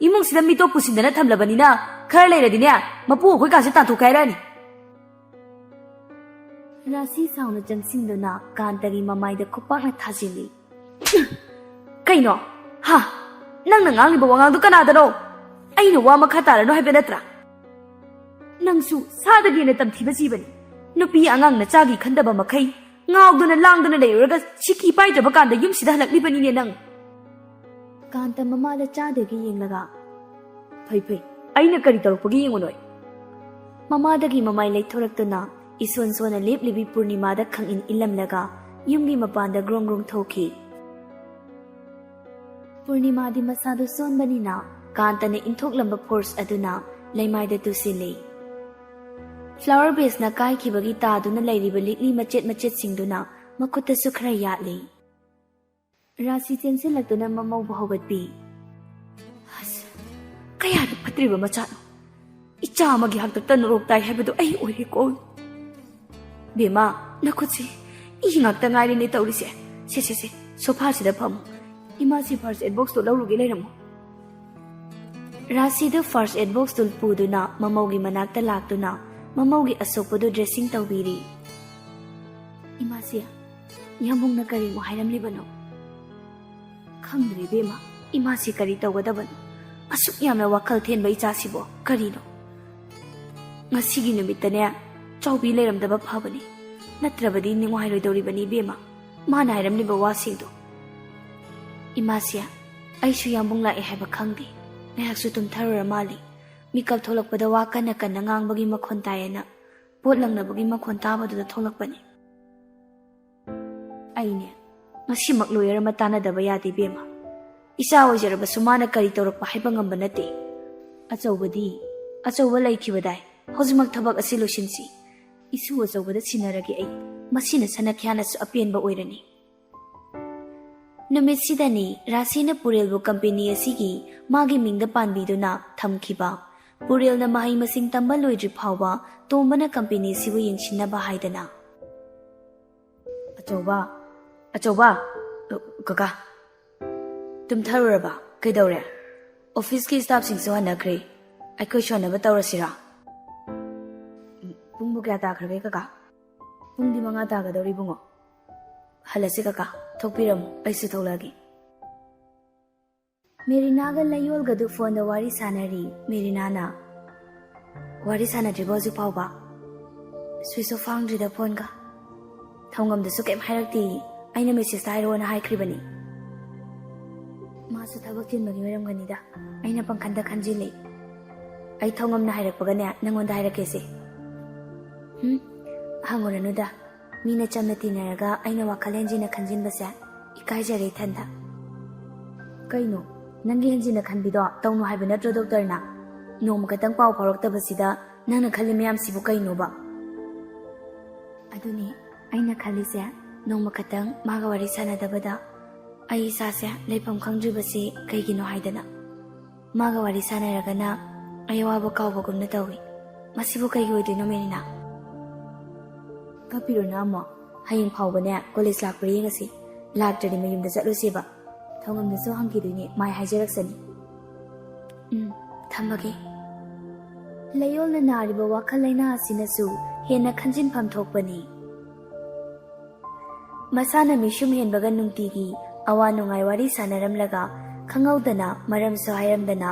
ꯏꯃꯨꯡꯁꯤꯗ ꯃꯤꯇꯣꯞ ꯄꯨꯁꯤꯟꯗꯅ ꯊꯝꯂꯕꯅꯤꯅ ꯈꯔ ꯂꯩꯔꯗꯤꯅꯦ, ꯃꯄꯨ ꯑꯩꯈꯣꯏ ꯀꯥꯁꯦ ꯇꯥꯟꯊꯣꯛꯀꯦ ꯍꯥꯏꯔꯛꯑꯅꯤ꯫" ꯔꯥꯁꯤ ꯁꯥꯎꯅ ꯆꯪꯁꯤꯟꯗꯨꯅ ꯀꯥꯟꯇꯒꯤ ꯃꯃꯥꯏꯗ ꯈꯨꯄꯥꯛꯅ ꯊꯥꯖꯤꯜꯂꯤ꯫ "ꯀꯩꯅꯣ? ꯍꯥ? ꯅꯪꯅ ꯉꯥꯡꯂꯤꯕ ꯋꯥꯉꯥꯡꯗꯣ ꯀꯅꯥꯗꯅꯣ? ꯑꯩꯅ ꯋꯥ ꯃꯈꯥ ꯇꯥꯔꯅꯨ ꯍꯥꯏꯕ ꯅꯠꯇ꯭ꯔꯥ? ꯅꯪꯁꯨ ꯁꯥꯗꯒꯤ ꯍꯦꯟꯅ ꯇꯝꯊꯤꯕ ꯖꯤꯕꯅꯤ꯫ ꯅꯨꯄꯤ ꯑꯉꯥꯡ ꯅꯆꯥꯒꯤ ꯈꯟꯗꯕ ꯃꯈꯩ ꯉꯥꯎꯗꯨꯅ ꯂꯥꯡꯗꯨꯅ ꯂꯩꯔꯨꯔꯒ ꯁꯤꯀꯤ ꯄꯥꯏꯗ꯭ꯔꯕ ꯀꯥꯟꯗ ꯌꯨꯝꯁꯤꯗ ꯍꯜꯂꯛꯂꯤꯕꯅꯤꯅꯦ ꯅꯪ꯫" ꯀꯥꯟꯇ ꯃꯃꯥꯗ ꯆꯥꯗꯒꯤ ꯌꯦꯡꯂꯒ, "ꯐꯩ, ꯐꯩ, ꯑꯩꯅ ꯀꯔꯤ ꯇꯧꯔꯛꯄꯒꯤ ꯌꯦꯡꯉꯨꯅꯣꯏ?" ꯃꯃꯥꯗꯒꯤ ꯃꯃꯥꯏ ꯂꯩꯊꯣꯔꯛꯇꯨꯅ ꯏꯁꯣꯟ ꯁꯣꯟꯅ ꯂꯦꯞꯂꯤꯕꯤ ꯄꯨꯔꯅꯤꯃꯥꯗ ꯈꯪꯏꯟ ꯏꯜꯂꯝꯂꯒ ꯌꯨꯝꯒꯤ ꯃꯄꯥꯟꯗ ꯒ꯭ꯔꯣꯡ ꯒ꯭ꯔꯣꯡ ꯊꯣꯛꯈꯤ꯫ ꯄꯨꯔꯅꯤꯃꯥꯗꯤ ꯃꯁꯥꯗꯨ ꯁꯣꯟꯕꯅꯤꯅ ꯀꯥꯟꯇꯅ ꯏꯟꯊꯣꯛꯂꯝꯕ ꯐꯣꯔꯁ ꯑꯗꯨꯅ ꯂꯩꯃꯥꯏꯗ ꯇꯨꯁꯤꯜꯂꯤ꯫ ꯐ꯭ꯂꯥꯋꯔ ꯕꯦꯁꯅ ꯀꯥꯏꯈꯤꯕꯒꯤ ꯇꯥꯗꯨꯅ ꯂꯩꯔꯤꯕ ꯂꯤꯛꯂꯤ ꯃꯆꯦꯠ ꯃꯆꯦꯠꯁꯤꯡꯗꯨꯅ ꯃꯈꯨꯠꯇꯁꯨ ꯈꯔ ꯌꯥꯠꯂꯤ꯫ ꯔꯥꯁꯤ ꯆꯦꯟꯁꯤꯜꯂꯛꯇꯨꯅ ꯃꯃꯧꯕꯨ ꯍꯧꯒꯠꯄꯤ꯫ "ꯑꯁ, ꯀꯌꯥꯗ ꯐꯠꯇ꯭ꯔꯤꯕ ꯃꯆꯥꯅꯣ! ꯏꯆꯥ ꯑꯃꯒꯤ ꯍꯥꯛꯇꯛꯇ ꯅꯣꯔꯣꯛ ꯇꯥꯏ ꯍꯥꯏꯕꯗꯨ ꯑꯩ ꯑꯣꯏꯔꯦꯀꯣ꯫ ꯕꯦꯝꯃ, ꯅꯈꯨꯠꯁꯤ ꯏ ꯉꯥꯛꯇ ꯉꯥꯏꯔꯦꯅꯦ ꯇꯧꯔꯤꯁꯦ꯫ ꯁꯦ, ꯁꯦ, ꯁꯦ, ꯁꯣꯐꯥꯁꯤꯗ ꯐꯝꯃꯨ꯫ ꯏꯃꯥꯁꯤ first aid boxꯇꯨ ꯂꯧꯔꯨꯒꯦ ꯂꯩꯔꯝꯃꯣ꯫ ꯔꯥꯁꯤꯗꯨ first aid boxꯇꯨ ꯄꯨꯗꯨꯅ ꯃꯃꯧꯒꯤ ꯃꯅꯥꯛꯇ ꯂꯥꯛꯇꯨꯅ ꯃꯃꯧꯒꯤ ꯑꯁꯣꯛꯄꯗꯨ dressing ꯇꯧꯕꯤꯔꯤ꯫ ꯏꯃꯥꯁꯤ, ꯌꯥꯝꯕꯨꯡꯅ ꯀꯔꯤꯃꯨꯛ ꯍꯥꯏꯔꯝꯂꯤꯕꯅꯣ? ꯈꯪꯗ꯭ꯔꯦ ꯏꯕꯦꯝꯃ, ꯏꯃꯥꯁꯤ ꯀꯔꯤ ꯇꯧꯒꯗꯕꯅꯣ? ꯑꯁꯨꯛ ꯌꯥꯝꯅ ꯋꯥꯈꯜ ꯊꯦꯟꯕ ꯏꯆꯥꯁꯤꯕꯣ ꯀꯔꯤꯅꯣ? ꯉꯁꯤꯒꯤ ꯅꯨꯃꯤꯠꯇꯅꯦ ꯆꯥꯎꯕꯤ ꯂꯩꯔꯝꯗꯕ ꯐꯕꯅꯤ, ꯅꯠꯇ꯭ꯔꯕꯗꯤ ꯅꯨꯡꯉꯥꯏꯔꯣꯏꯗꯧꯔꯤꯕꯅꯤ ꯏꯕꯦꯝꯃ, ꯃꯥꯅ ꯍꯥꯏꯔꯝꯂꯤꯕ ꯋꯥꯁꯤꯡꯗꯣ꯫ ꯏꯃꯥꯁꯤ, ꯑꯩꯁꯨ ꯌꯥꯝꯕꯨꯡ ꯂꯥꯛꯑꯦ ꯍꯥꯏꯕ ꯈꯪꯗꯦ, ꯉꯥꯏꯍꯥꯛꯁꯨ ꯇꯨꯝꯊꯔꯨꯔ ꯃꯥꯜꯂꯤ꯫ ꯃꯤꯀꯞ ꯊꯣꯛꯂꯛꯄꯗ ꯋꯥ ꯀꯟꯅ ꯀꯟꯅ ꯉꯥꯡꯕꯒꯤ ꯃꯈꯣꯟ ꯇꯥꯏꯌꯦꯅ ꯄꯣꯠ ꯂꯪꯅꯕꯒꯤ ꯃꯈꯣꯟ ꯇꯥꯕꯗꯨꯗ ꯊꯣꯛꯂꯛꯄꯅꯤ꯫ ꯑꯩꯅꯦ, ꯉꯁꯤꯃꯛ lawyer ꯑꯃ ꯇꯥꯟꯅꯗꯕ ꯌꯥꯗꯦ ꯏꯕꯦꯝꯃ꯫ ꯏꯆꯥ ꯑꯣꯏꯖꯔꯕꯁꯨ ꯃꯥꯅ ꯀꯔꯤ ꯇꯧꯔꯛꯄ ꯍꯥꯏꯕ ꯉꯝꯕ ꯅꯠꯇꯦ꯫ ꯑꯆꯧꯕꯗꯤ, ꯑꯆꯧꯕ ꯂꯩꯈꯤꯕꯗꯥꯏ, ꯍꯧꯖꯤꯛꯃꯛ ꯊꯕꯛ ꯑꯁꯤ ꯂꯣꯏꯁꯤꯟꯁꯤ꯫ ꯏꯁꯨ ꯑꯆꯧꯕꯗ ꯁꯤꯟꯅꯔꯒꯦ ꯑꯩ, ꯃꯁꯤꯅ ꯁꯅꯥꯈ꯭ꯌꯥꯅꯁꯨ ꯑꯄꯦꯟꯕ ꯑꯣꯏꯔꯅꯤ꯫ ꯅꯨꯃꯤꯠꯁꯤꯗꯅꯤ ꯔꯥꯁꯤꯅ ꯄꯨꯔꯦꯜꯕꯨ company ꯑꯁꯤꯒꯤ ꯃꯥꯒꯤ ꯃꯤꯡꯗ ꯄꯥꯟꯕꯤꯗꯨꯅ ꯊꯝꯈꯤꯕ꯫ ꯄꯨꯔꯦꯜꯅ ꯃꯍꯩ ꯃꯁꯤꯡ ꯇꯝꯕ ꯂꯣꯏꯗ꯭ꯔꯤ ꯐꯥꯎꯕ ꯇꯣꯝꯕꯅ company ꯑꯁꯤꯕꯨ ꯌꯦꯡꯁꯤꯟꯅꯕ ꯍꯥꯏꯗꯅ꯫ ꯑꯆꯧꯕ, ꯑꯆꯧꯕ, ꯑ, ꯀꯀꯥ꯫ ꯇꯨꯝꯊꯔꯨꯔꯕ? ꯀꯩꯗꯧꯔꯦ? Officeꯀꯤ staffꯁꯤꯡꯁꯨ ꯍꯟꯅꯈ꯭ꯔꯦ꯫ ꯑꯩꯈꯣꯏ ꯁꯣꯟꯅꯕ ꯇꯧꯔꯁꯤꯔꯥ? ꯄꯨꯡꯕꯨ ꯀꯌꯥ ꯇꯥꯈ꯭ꯔꯒꯦ ꯀꯀꯥ? ꯄꯨꯡꯗꯤ ꯃꯉꯥ ꯇꯥꯒꯗꯧꯔꯤ ꯏꯕꯨꯡꯉꯣ꯫ ꯍꯜꯂꯁꯤ ꯀꯀꯥ, ꯊꯣꯛꯄꯤꯔꯝꯃꯨ, ꯑꯩꯁꯨ ꯊꯣꯛꯂꯛꯑꯒꯦ꯫ ꯃꯦꯔꯤꯅꯥꯒ ꯂꯩꯌꯣꯜꯒꯗꯨ phoneꯗ ꯋꯥꯔꯤ ꯁꯥꯟꯅꯔꯤ꯫ ꯃꯦꯔꯤꯅꯥꯅ, "ꯋꯥꯔꯤ ꯁꯥꯟꯅꯗ꯭ꯔꯤꯕꯣ ꯍꯧꯖꯤꯛ ꯐꯥꯎꯕ?" Switch off ꯍꯥꯡꯗ꯭ꯔꯤꯗ phoneꯒ꯫ ꯊꯧꯉꯝꯗꯁꯨ ꯀꯩꯝ ꯍꯥꯏꯔꯛꯇꯦ꯫ ꯑꯩꯅ messageꯇ ꯍꯥꯏꯔꯛꯑꯣꯅ ꯍꯥꯏꯈ꯭ꯔꯤꯕꯅꯤ꯫ ꯃꯥꯁꯨ ꯊꯕꯛ ꯆꯤꯟꯕꯒꯤ ꯑꯣꯏꯔꯝꯒꯅꯤꯗ꯫ ꯑꯩꯅ ꯄꯪꯈꯟꯗ ꯈꯟꯖꯤꯜꯂꯤ꯫ ꯑꯩ ꯊꯧꯉꯝꯅ ꯍꯥꯏꯔꯛꯄꯒꯅꯦ, ꯅꯪꯉꯣꯟꯗ ꯍꯥꯏꯔꯛꯀꯦꯁꯦ꯫ ꯍꯨꯝ, ꯍꯪꯉꯨꯔꯅꯨꯗ꯫ ꯃꯤꯅ ꯆꯝꯅ ꯇꯤꯟꯅꯔꯒ ꯑꯩꯅ ꯋꯥꯈꯜ ꯍꯦꯟꯖꯤꯟꯅ ꯈꯟꯖꯤꯟꯕꯁꯦ ꯏꯀꯥꯏꯖꯔꯦ ꯏꯊꯟꯗ꯫ ꯀꯩꯅꯣ? ꯅꯪꯒꯤ ꯍꯦꯟꯖꯤꯟꯅ ꯈꯟꯕꯤꯗꯣ ꯇꯧꯅꯨ ꯍꯥꯏꯕ ꯅꯠꯇ꯭ꯔꯣ ꯗꯣꯛꯇꯔꯅ? ꯅꯣꯡꯃ ꯈꯛꯇꯪ ꯄꯥꯎ ꯐꯥꯎꯔꯛꯇꯕꯁꯤꯗ ꯅꯪꯅ ꯈꯜꯂꯤ ꯃꯌꯥꯝꯁꯤꯕꯨ ꯀꯩꯅꯣꯕ? ꯑꯗꯨꯅꯤ ꯑꯩꯅ ꯈꯜꯂꯤꯁꯦ, ꯅꯣꯡꯃ ꯈꯛꯇꯪ ꯃꯥꯒ ꯋꯥꯔꯤ ꯁꯥꯟꯅꯗꯕꯗ ꯑꯩ ꯏꯁꯥꯁꯦ ꯂꯩꯐꯝ ꯈꯪꯗ꯭ꯔꯤꯕꯁꯤ ꯀꯩꯒꯤꯅꯣ ꯍꯥꯏꯗꯅ꯫ ꯃꯥꯒ ꯋꯥꯔꯤ ꯁꯥꯟꯅꯔꯒꯅ ꯑꯩ ꯑꯋꯥꯕ ꯀꯥꯎꯕꯒꯨꯝꯅ ꯇꯧꯏ꯫ ꯃꯁꯤꯕꯨ ꯀꯩꯒꯤ ꯑꯣꯏꯗꯣꯏꯅꯣ, ꯃꯦꯔꯤꯅꯥ? ꯀꯞꯄꯤꯔꯨꯅꯨ ꯑꯃꯨꯛ꯫ ꯍꯌꯦꯡ ꯐꯥꯎꯕꯅꯦ college ꯂꯥꯛꯄ꯭ꯔꯥ ꯌꯦꯡꯉꯁꯤ꯫ ꯂꯥꯛꯇ꯭ꯔꯗꯤ ꯃꯌꯨꯝꯗ ꯆꯠꯂꯨꯁꯦꯕ꯫ ꯊꯧꯉꯝꯅꯁꯨ ꯍꯪꯈꯤꯗꯣꯏꯅꯦ, ꯃꯥꯏ ꯍꯥꯏꯖꯔꯛꯁꯅꯤ꯫ ꯎꯝ, ꯊꯝꯃꯒꯦ꯫ ꯂꯩꯌꯣꯜꯅ ꯅꯥꯔꯤꯕ ꯋꯥꯈꯜ ꯂꯩꯅꯥ ꯑꯁꯤꯅꯁꯨ ꯍꯦꯟꯅ ꯈꯟꯖꯤꯟꯐꯝ ꯊꯣꯛꯄꯅꯤ꯫ ꯃꯁꯥꯅ ꯃꯤꯁꯨꯝ ꯍꯦꯟꯕꯒ ꯅꯨꯡꯇꯤꯒꯤ ꯑꯋꯥ ꯅꯨꯡꯉꯥꯏ ꯋꯥꯔꯤ ꯁꯥꯟꯅꯔꯝꯂꯒ ꯈꯪꯍꯧꯗꯅ ꯃꯔꯝꯁꯨ ꯍꯥꯏꯔꯝꯗꯅ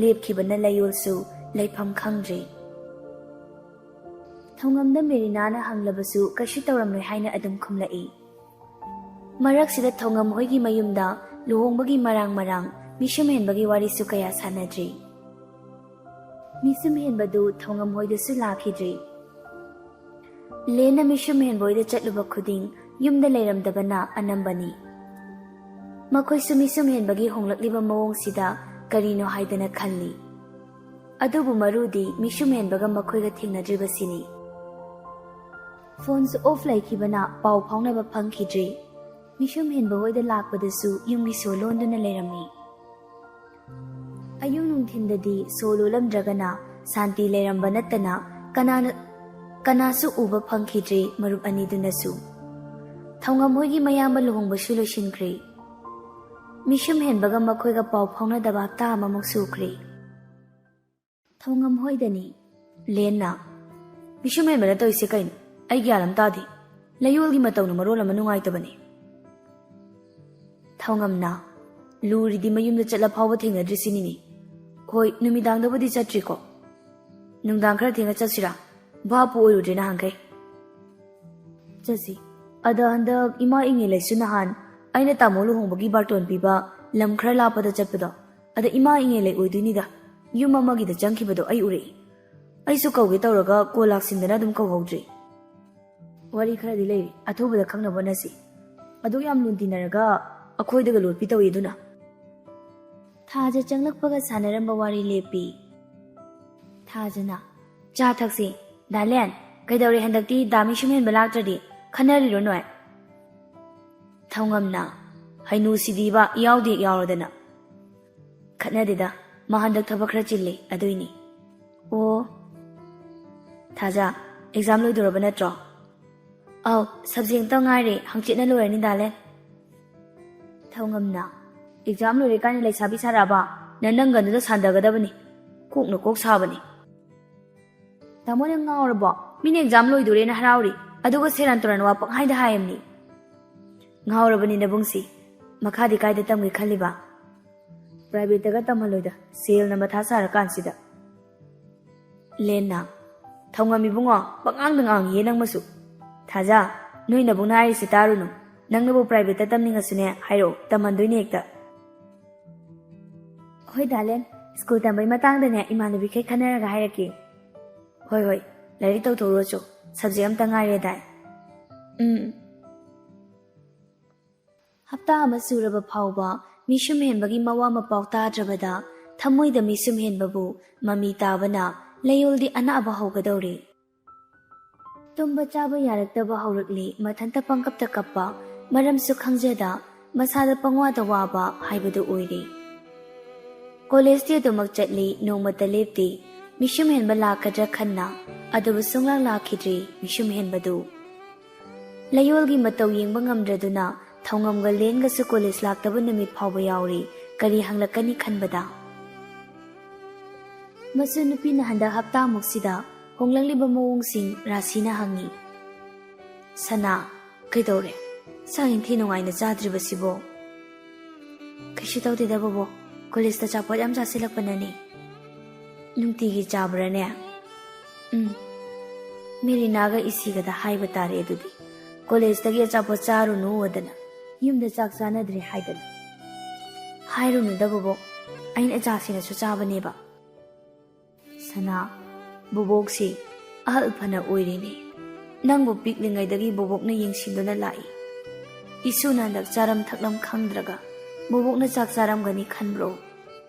ꯂꯦꯞꯈꯤꯕꯅ ꯂꯩꯌꯣꯜꯁꯨ ꯂꯩꯐꯝ ꯈꯪꯗ꯭ꯔꯦ꯫ ꯊꯧꯉꯝꯗ ꯃꯦꯔꯤꯅꯥꯅ ꯍꯪꯂꯕꯁꯨ ꯀꯩꯁꯨ ꯇꯧꯔꯝꯂꯣꯏ ꯍꯥꯏꯅ ꯑꯗꯨꯝ ꯈꯨꯝꯂꯛꯏ꯫ ꯃꯔꯛꯁꯤꯗ ꯊꯧꯉꯝ ꯍꯣꯏꯒꯤ ꯃꯌꯨꯝꯗ ꯂꯨꯍꯣꯡꯕꯒꯤ ꯃꯔꯥꯡ ꯃꯔꯥꯡ, ꯃꯤꯁꯨꯝ ꯍꯦꯟꯕꯒꯤ ꯋꯥꯔꯤꯁꯨ ꯀꯌꯥ ꯁꯥꯟꯅꯗ꯭ꯔꯤ꯫ ꯃꯤꯁꯨꯝ ꯍꯦꯟꯕꯗꯨ ꯊꯧꯉꯝ ꯍꯣꯏꯗꯁꯨ ꯂꯥꯛꯈꯤꯗ꯭ꯔꯤ꯫ ꯂꯦꯟꯅ ꯃꯤꯁꯨꯝ ꯍꯦꯟꯕ ꯍꯣꯏꯗ ꯆꯠꯂꯨꯕ ꯈꯨꯗꯤꯡ ꯌꯨꯝꯗ ꯂꯩꯔꯝꯗꯕꯅ ꯑꯅꯝꯕꯅꯤ꯫ ꯃꯈꯣꯏꯁꯨ ꯃꯤꯁꯨꯝ ꯍꯦꯟꯕꯒꯤ ꯍꯣꯡꯂꯛꯂꯤꯕ ꯃꯑꯣꯡꯁꯤꯗ ꯀꯔꯤꯅꯣ ꯍꯥꯏꯗꯅ ꯈꯜꯂꯤ꯫ ꯑꯗꯨꯕꯨ ꯃꯔꯨꯗꯤ ꯃꯤꯁꯨꯝ ꯍꯦꯟꯕꯒ ꯃꯈꯣꯏꯒ ꯊꯦꯡꯅꯗ꯭ꯔꯤꯕꯁꯤꯅꯤ꯫ ꯐꯣꯟꯁꯨ ꯑꯣꯐ ꯂꯩꯈꯤꯕꯅ ꯄꯥꯎ ꯐꯥꯎꯅꯕ ꯐꯪꯈꯤꯗ꯭ꯔꯤ꯫ ꯃꯤꯁꯨꯝ ꯍꯦꯟꯕ ꯍꯣꯏꯗ ꯂꯥꯛꯄꯗꯁꯨ ꯌꯨꯝꯒꯤ ꯁꯣ ꯂꯣꯟꯗꯨꯅ ꯂꯩꯔꯝꯃꯤ꯫ ꯑꯌꯨꯛ ꯅꯨꯡꯊꯤꯟꯗꯗꯤ ꯁꯣ ꯂꯣꯜꯂꯝꯗ꯭ꯔꯒꯅ ꯁꯥꯟꯇꯤ ꯂꯩꯔꯝꯕ ꯅꯠꯇꯅ ꯀꯅꯥꯅ, ꯀꯅꯥꯁꯨ ꯎꯕ ꯐꯪꯈꯤꯗ꯭ꯔꯤ ꯃꯔꯨꯞ ꯑꯅꯤꯗꯨꯅꯁꯨ꯫ ꯊꯧꯉꯝ ꯍꯣꯏꯒꯤ ꯃꯌꯥꯝꯕ ꯂꯨꯍꯣꯡꯕꯁꯨ ꯂꯣꯏꯁꯤꯟꯈ꯭ꯔꯦ꯫ ꯃꯤꯁꯨꯝ ꯍꯦꯟꯕꯒ ꯃꯈꯣꯏꯒ ꯄꯥꯎ ꯐꯥꯎꯅꯗꯕ ꯍꯞꯇꯥ ꯑꯃꯃꯨꯛ ꯁꯨꯈ꯭ꯔꯦ꯫ ꯊꯧꯉꯝ ꯍꯣꯏꯗꯅꯤ꯫ ꯂꯦꯟꯅ, "ꯃꯤꯁꯨꯝ ꯍꯦꯟꯕꯅ ꯇꯧꯔꯤꯁꯦ ꯀꯩꯅꯣ? ꯑꯩ ꯒ꯭ꯌꯥꯟ ꯑꯃ ꯇꯥꯗꯦ꯫ ꯂꯩꯌꯣꯜꯒꯤ ꯃꯇꯧꯅ ꯃꯔꯣꯜ ꯑꯃ ꯅꯨꯡꯉꯥꯏꯇꯕꯅꯦ꯫" ꯊꯧꯉꯝꯅ, "ꯂꯨꯔꯤꯗꯤ ꯃꯌꯨꯝꯗ ꯆꯠꯂ ꯐꯥꯎꯕ ꯊꯦꯡꯅꯗ꯭ꯔꯤꯁꯤꯅꯤꯅꯦ꯫ ꯍꯣꯏ, ꯅꯨꯃꯤꯗꯥꯡꯗꯕꯨꯗꯤ ꯆꯠꯇ꯭ꯔꯤꯀꯣ꯫ ꯅꯨꯡꯗꯥꯡ ꯈꯔ ꯊꯦꯡꯅ ꯆꯠꯁꯤꯔꯥ? ꯚꯥꯞꯄꯨ ꯑꯣꯏꯔꯨꯗ꯭ꯔꯦ ꯅꯍꯥꯟꯈꯩ꯫" "ꯆꯠꯁꯤ꯫ ꯑꯗ ꯍꯟꯗꯛ ꯏꯃꯥ ꯏꯉꯦꯂꯩꯁꯨ ꯅꯍꯥꯟ ꯑꯩꯅ ꯇꯥꯃꯣ ꯂꯨꯍꯣꯡꯕꯒꯤ ꯕꯥꯔꯇꯣꯟ ꯄꯤꯕ ꯂꯝ ꯈꯔ ꯂꯥꯞꯄꯗ ꯆꯠꯄꯗꯣ, ꯑꯗ ꯏꯃꯥ ꯏꯉꯦꯂꯩ ꯑꯣꯏꯗꯣꯏꯅꯤꯗ꯫ ꯌꯨꯝ ꯑꯃꯒꯤꯗ ꯆꯪꯈꯤꯕꯗꯣ ꯑꯩ ꯎꯔꯛꯏ꯫ ꯑꯩꯁꯨ ꯀꯧꯒꯦ ꯇꯧꯔꯒ ꯀꯣꯜ ꯂꯥꯛꯁꯤꯟꯗꯅ ꯑꯗꯨꯝ ꯀꯧꯍꯧꯗ꯭ꯔꯦ꯫" "ꯋꯥꯔꯤ ꯈꯔꯗꯤ ꯂꯩꯔꯤ, ꯑꯊꯨꯕꯗ ꯈꯪꯅꯕ ꯍꯣꯠꯅꯁꯤ꯫ ꯑꯗꯨꯛ ꯌꯥꯝ ꯂꯨꯅ ꯇꯤꯟꯅꯔꯒ ꯑꯩꯈꯣꯏꯗꯒ ꯂꯣꯠꯄꯤ ꯇꯧꯏ ꯑꯗꯨꯅ꯫" ꯊꯥꯖ ꯆꯪꯂꯛꯄꯒ ꯁꯥꯟꯅꯔꯝꯕ ꯋꯥꯔꯤ ꯂꯦꯞꯄꯤ꯫ ꯊꯥꯖꯅ, "ꯆꯥ ꯊꯛꯁꯤ꯫ ꯗꯥꯂꯦꯟ, ꯀꯩꯗꯧꯔꯦ ꯍꯟꯗꯛꯇꯤ ꯗꯥ ꯃꯤꯁꯨꯝ ꯍꯦꯟꯕ ꯂꯥꯛꯇ꯭ꯔꯗꯤ? ꯈꯟꯅꯔꯤꯔꯣ ꯅꯣꯏ?" ꯊꯧꯉꯝꯅ, "ꯍꯩꯅꯨꯁꯤꯗꯤꯕ ꯏꯌꯥꯎꯗ ꯍꯦꯛ ꯌꯥꯎꯔꯗꯅ꯫" "ꯈꯠꯅꯗꯦꯗ, ꯃꯥ ꯍꯟꯗꯛ ꯊꯕꯛ ꯈꯔ ꯆꯤꯜꯂꯤ ꯑꯗꯨꯏꯅꯤ꯫" "ꯑꯣ꯫ ꯊꯥꯖ, ꯑꯦꯛꯖꯥꯝ ꯂꯣꯏꯗꯣꯔꯕ ꯅꯠꯇ꯭ꯔꯣ?" "ꯑꯧ, ꯁꯕꯖꯦꯛ ꯑꯝꯇ ꯉꯥꯏꯔꯦ, ꯍꯪꯆꯤꯠꯅ ꯂꯣꯏꯔꯅꯤ ꯗꯥꯂꯦꯟ꯫" ꯊꯧꯉꯝꯅ, ꯑꯦꯛꯖꯥꯝ ꯂꯣꯏꯔꯦ ꯀꯥꯏꯅ ꯂꯩꯁꯥꯕꯤ ꯁꯥꯔꯛꯑꯕ? ꯅꯪ ꯅꯪꯒꯟꯗꯨꯗ ꯁꯥꯟꯗꯒꯗꯕꯅꯤ꯫ ꯀꯣꯛꯅ ꯀꯣꯛ ꯁꯥꯕꯅꯤ꯫ ꯇꯥꯃꯣ, ꯅꯪ ꯉꯥꯎꯔꯕꯣ? ꯃꯤꯅ ꯑꯦꯛꯖꯥꯝ ꯂꯣꯏꯗꯣꯔꯦꯅ ꯍꯔꯥꯎꯔꯤ, ꯑꯗꯨꯒ ꯁꯦꯔꯥꯟ ꯇꯨꯔꯥꯟ ꯋꯥ ꯄꯪꯍꯥꯏꯗ ꯍꯥꯏꯌꯦꯝꯅꯤ꯫ ꯉꯥꯎꯔꯕꯅꯤ ꯅꯕꯨꯡꯁꯤ꯫ ꯃꯈꯥꯗꯤ ꯀꯥꯏꯗ ꯇꯝꯒꯦ ꯈꯜꯂꯤꯕ? ꯄ꯭ꯔꯥꯏꯚꯦꯠꯇꯒ ꯇꯝꯍꯜꯂꯣꯏꯗ, ꯁꯦꯜꯅ ꯃꯊꯥ ꯁꯥꯔꯀꯥꯟꯁꯤꯗ꯫ ꯂꯦꯟꯅ, "ꯊꯧꯉꯝ ꯏꯕꯨꯡꯉꯣ, ꯄꯉꯥꯡꯗ ꯉꯥꯡꯉꯤꯌꯦ ꯅꯪꯃꯁꯨ꯫ ꯊꯥꯖ, ꯅꯣꯏ ꯅꯕꯨꯡꯅ ꯍꯥꯏꯔꯤꯁꯦ ꯇꯥꯔꯨꯅꯨ꯫ ꯅꯪꯅꯕꯨ ꯄ꯭ꯔꯥꯏꯚꯦꯠꯇ ꯇꯝꯅꯤꯡꯉꯁꯨꯅꯦ, ꯍꯥꯏꯔꯛꯑꯣ, ꯇꯝꯍꯟꯗꯣꯏꯅꯦ ꯍꯦꯛꯇ꯫" "ꯍꯣꯏ ꯗꯥ ꯂꯦꯟ, ꯁ꯭ꯀꯨꯜ ꯇꯝꯕꯩ ꯃꯇꯥꯡꯗꯅꯦ ꯏꯃꯥꯟꯅꯕꯤꯈꯩ ꯈꯟꯅꯔꯒ ꯍꯥꯏꯔꯛꯀꯦ꯫" "ꯍꯣꯏ, ꯍꯣꯏ, ꯂꯥꯏꯔꯤꯛ ꯇꯧꯊꯣꯛꯎꯔꯣ ꯆꯣ, ꯁꯕꯖꯦꯛ ꯑꯝꯇ ꯉꯥꯏꯔꯦꯗꯥꯏ꯫" "ꯎꯝ꯫" ꯍꯞꯇꯥ ꯑꯃ ꯁꯨꯔꯕ ꯐꯥꯎꯕ ꯃꯤꯁꯨꯝ ꯍꯦꯟꯕꯒꯤ ꯃꯋꯥ ꯃꯄꯥꯎ ꯇꯥꯗ꯭ꯔꯕꯗ, ꯊꯃꯣꯏꯗ ꯃꯤꯁꯨꯝ ꯍꯦꯟꯕꯕꯨ ꯃꯃꯤ ꯇꯥꯕꯅ ꯂꯩꯌꯣꯜꯗꯤ ꯑꯅꯥꯕ ꯍꯧꯒꯗꯧꯔꯦ꯫ ꯇꯨꯝꯕ ꯆꯥꯕ ꯌꯥꯔꯛꯇꯕ ꯍꯧꯔꯛꯂꯤ, ꯃꯊꯟꯇ ꯄꯪꯀꯞꯇ ꯀꯞꯄ, ꯃꯔꯝꯁꯨ ꯈꯪꯖꯗ, ꯃꯁꯥꯗ ꯄꯪꯋꯥꯗ ꯋꯥꯕ ꯍꯥꯏꯕꯗꯨ ꯑꯣꯏꯔꯦ꯫ ꯀꯣꯂꯦꯖꯇꯤ ꯑꯗꯨꯃꯛ ꯆꯠꯂꯤ, ꯅꯣꯡꯃꯇ ꯂꯦꯞꯇꯦ꯫ ꯃꯤꯁꯨꯝ ꯍꯦꯟꯕ ꯂꯥꯛꯀꯗ꯭ꯔꯥ ꯈꯟꯅ, ꯑꯗꯨꯕꯨ ꯁꯨꯡꯂꯥꯛ ꯂꯥꯛꯈꯤꯗ꯭ꯔꯦ ꯃꯤꯁꯨꯝ ꯍꯦꯟꯕꯗꯨ꯫ ꯂꯩꯌꯣꯜꯒꯤ ꯃꯇꯧ ꯌꯦꯡꯕ ꯉꯝꯗ꯭ꯔꯗꯨꯅ ꯊꯧꯉꯝꯒ ꯂꯦꯟꯒꯁꯨ ꯀꯣꯂꯦꯖ ꯂꯥꯛꯇꯕ ꯅꯨꯃꯤꯠ ꯐꯥꯎꯕ ꯌꯥꯎꯔꯤ꯫ ꯀꯔꯤ ꯍꯪꯂꯛꯀꯅꯤ ꯈꯟꯕꯗ꯫ ꯃꯁꯨ ꯅꯨꯄꯤꯅ ꯍꯟꯗꯛ ꯍꯞꯇꯥꯃꯨꯛꯁꯤꯗ ꯍꯣꯡꯂꯛꯂꯤꯕ ꯃꯑꯣꯡꯁꯤꯡ ꯔꯥꯁꯤꯅ ꯍꯪꯉꯤ꯫ "ꯁꯅꯥ, ꯀꯩꯗꯧꯔꯦ? ꯆꯥꯛ ꯏꯟꯊꯤ ꯅꯨꯡꯉꯥꯏꯅ ꯆꯥꯗ꯭ꯔꯤꯕꯁꯤꯕꯣ?" "ꯀꯩꯁꯨ ꯇꯧꯗꯦꯗ ꯕꯣꯕꯣꯛ, ꯀꯣꯂꯦꯖꯇ ꯑꯆꯥꯄꯣꯠ ꯌꯥꯝ ꯆꯥꯁꯤꯜꯂꯛꯄꯅꯅꯦ꯫" "ꯅꯨꯡꯇꯤꯒꯤ ꯆꯥꯕ꯭ꯔꯥꯅꯦ?" "ꯎꯝ꯫ ꯃꯦꯔꯤꯅꯥꯒ ꯏꯁꯤꯒꯗ ꯍꯥꯏꯕ ꯇꯥꯔꯦ ꯑꯗꯨꯗꯤ꯫ ꯀꯣꯂꯦꯖꯇꯒꯤ ꯑꯆꯥꯄꯣꯠ ꯆꯥꯔꯨꯅꯨ ꯑꯗꯅ, ꯌꯨꯝꯗ ꯆꯥꯛ ꯆꯥꯅꯗ꯭ꯔꯦ ꯍꯥꯏꯗꯅ꯫" "ꯍꯥꯏꯔꯨꯅꯨꯗ ꯕꯣꯕꯣꯛ, ꯑꯩꯅ ꯑꯆꯥꯁꯤꯅꯁꯨ ꯆꯥꯕꯅꯦꯕ꯫" "ꯁꯅꯥ, ꯕꯣꯕꯣꯛꯁꯤ ꯑꯍꯜ ꯐꯅ ꯑꯣꯏꯔꯤꯅꯦ꯫ ꯅꯪꯕꯨ ꯄꯤꯛꯂꯤꯉꯩꯗꯒꯤ ꯕꯣꯕꯣꯛꯅ ꯌꯦꯡꯁꯤꯟꯗꯨꯅ ꯂꯥꯛꯏ꯫ ꯏꯁꯨꯅ ꯍꯟꯗꯛ ꯆꯥꯔꯝ ꯊꯛꯂꯝ ꯈꯪꯗ꯭ꯔꯒ ꯕꯣꯕꯣꯛꯅ ꯆꯥꯛ ꯆꯥꯔꯝꯒꯅꯤ ꯈꯟꯕ꯭ꯔꯣ?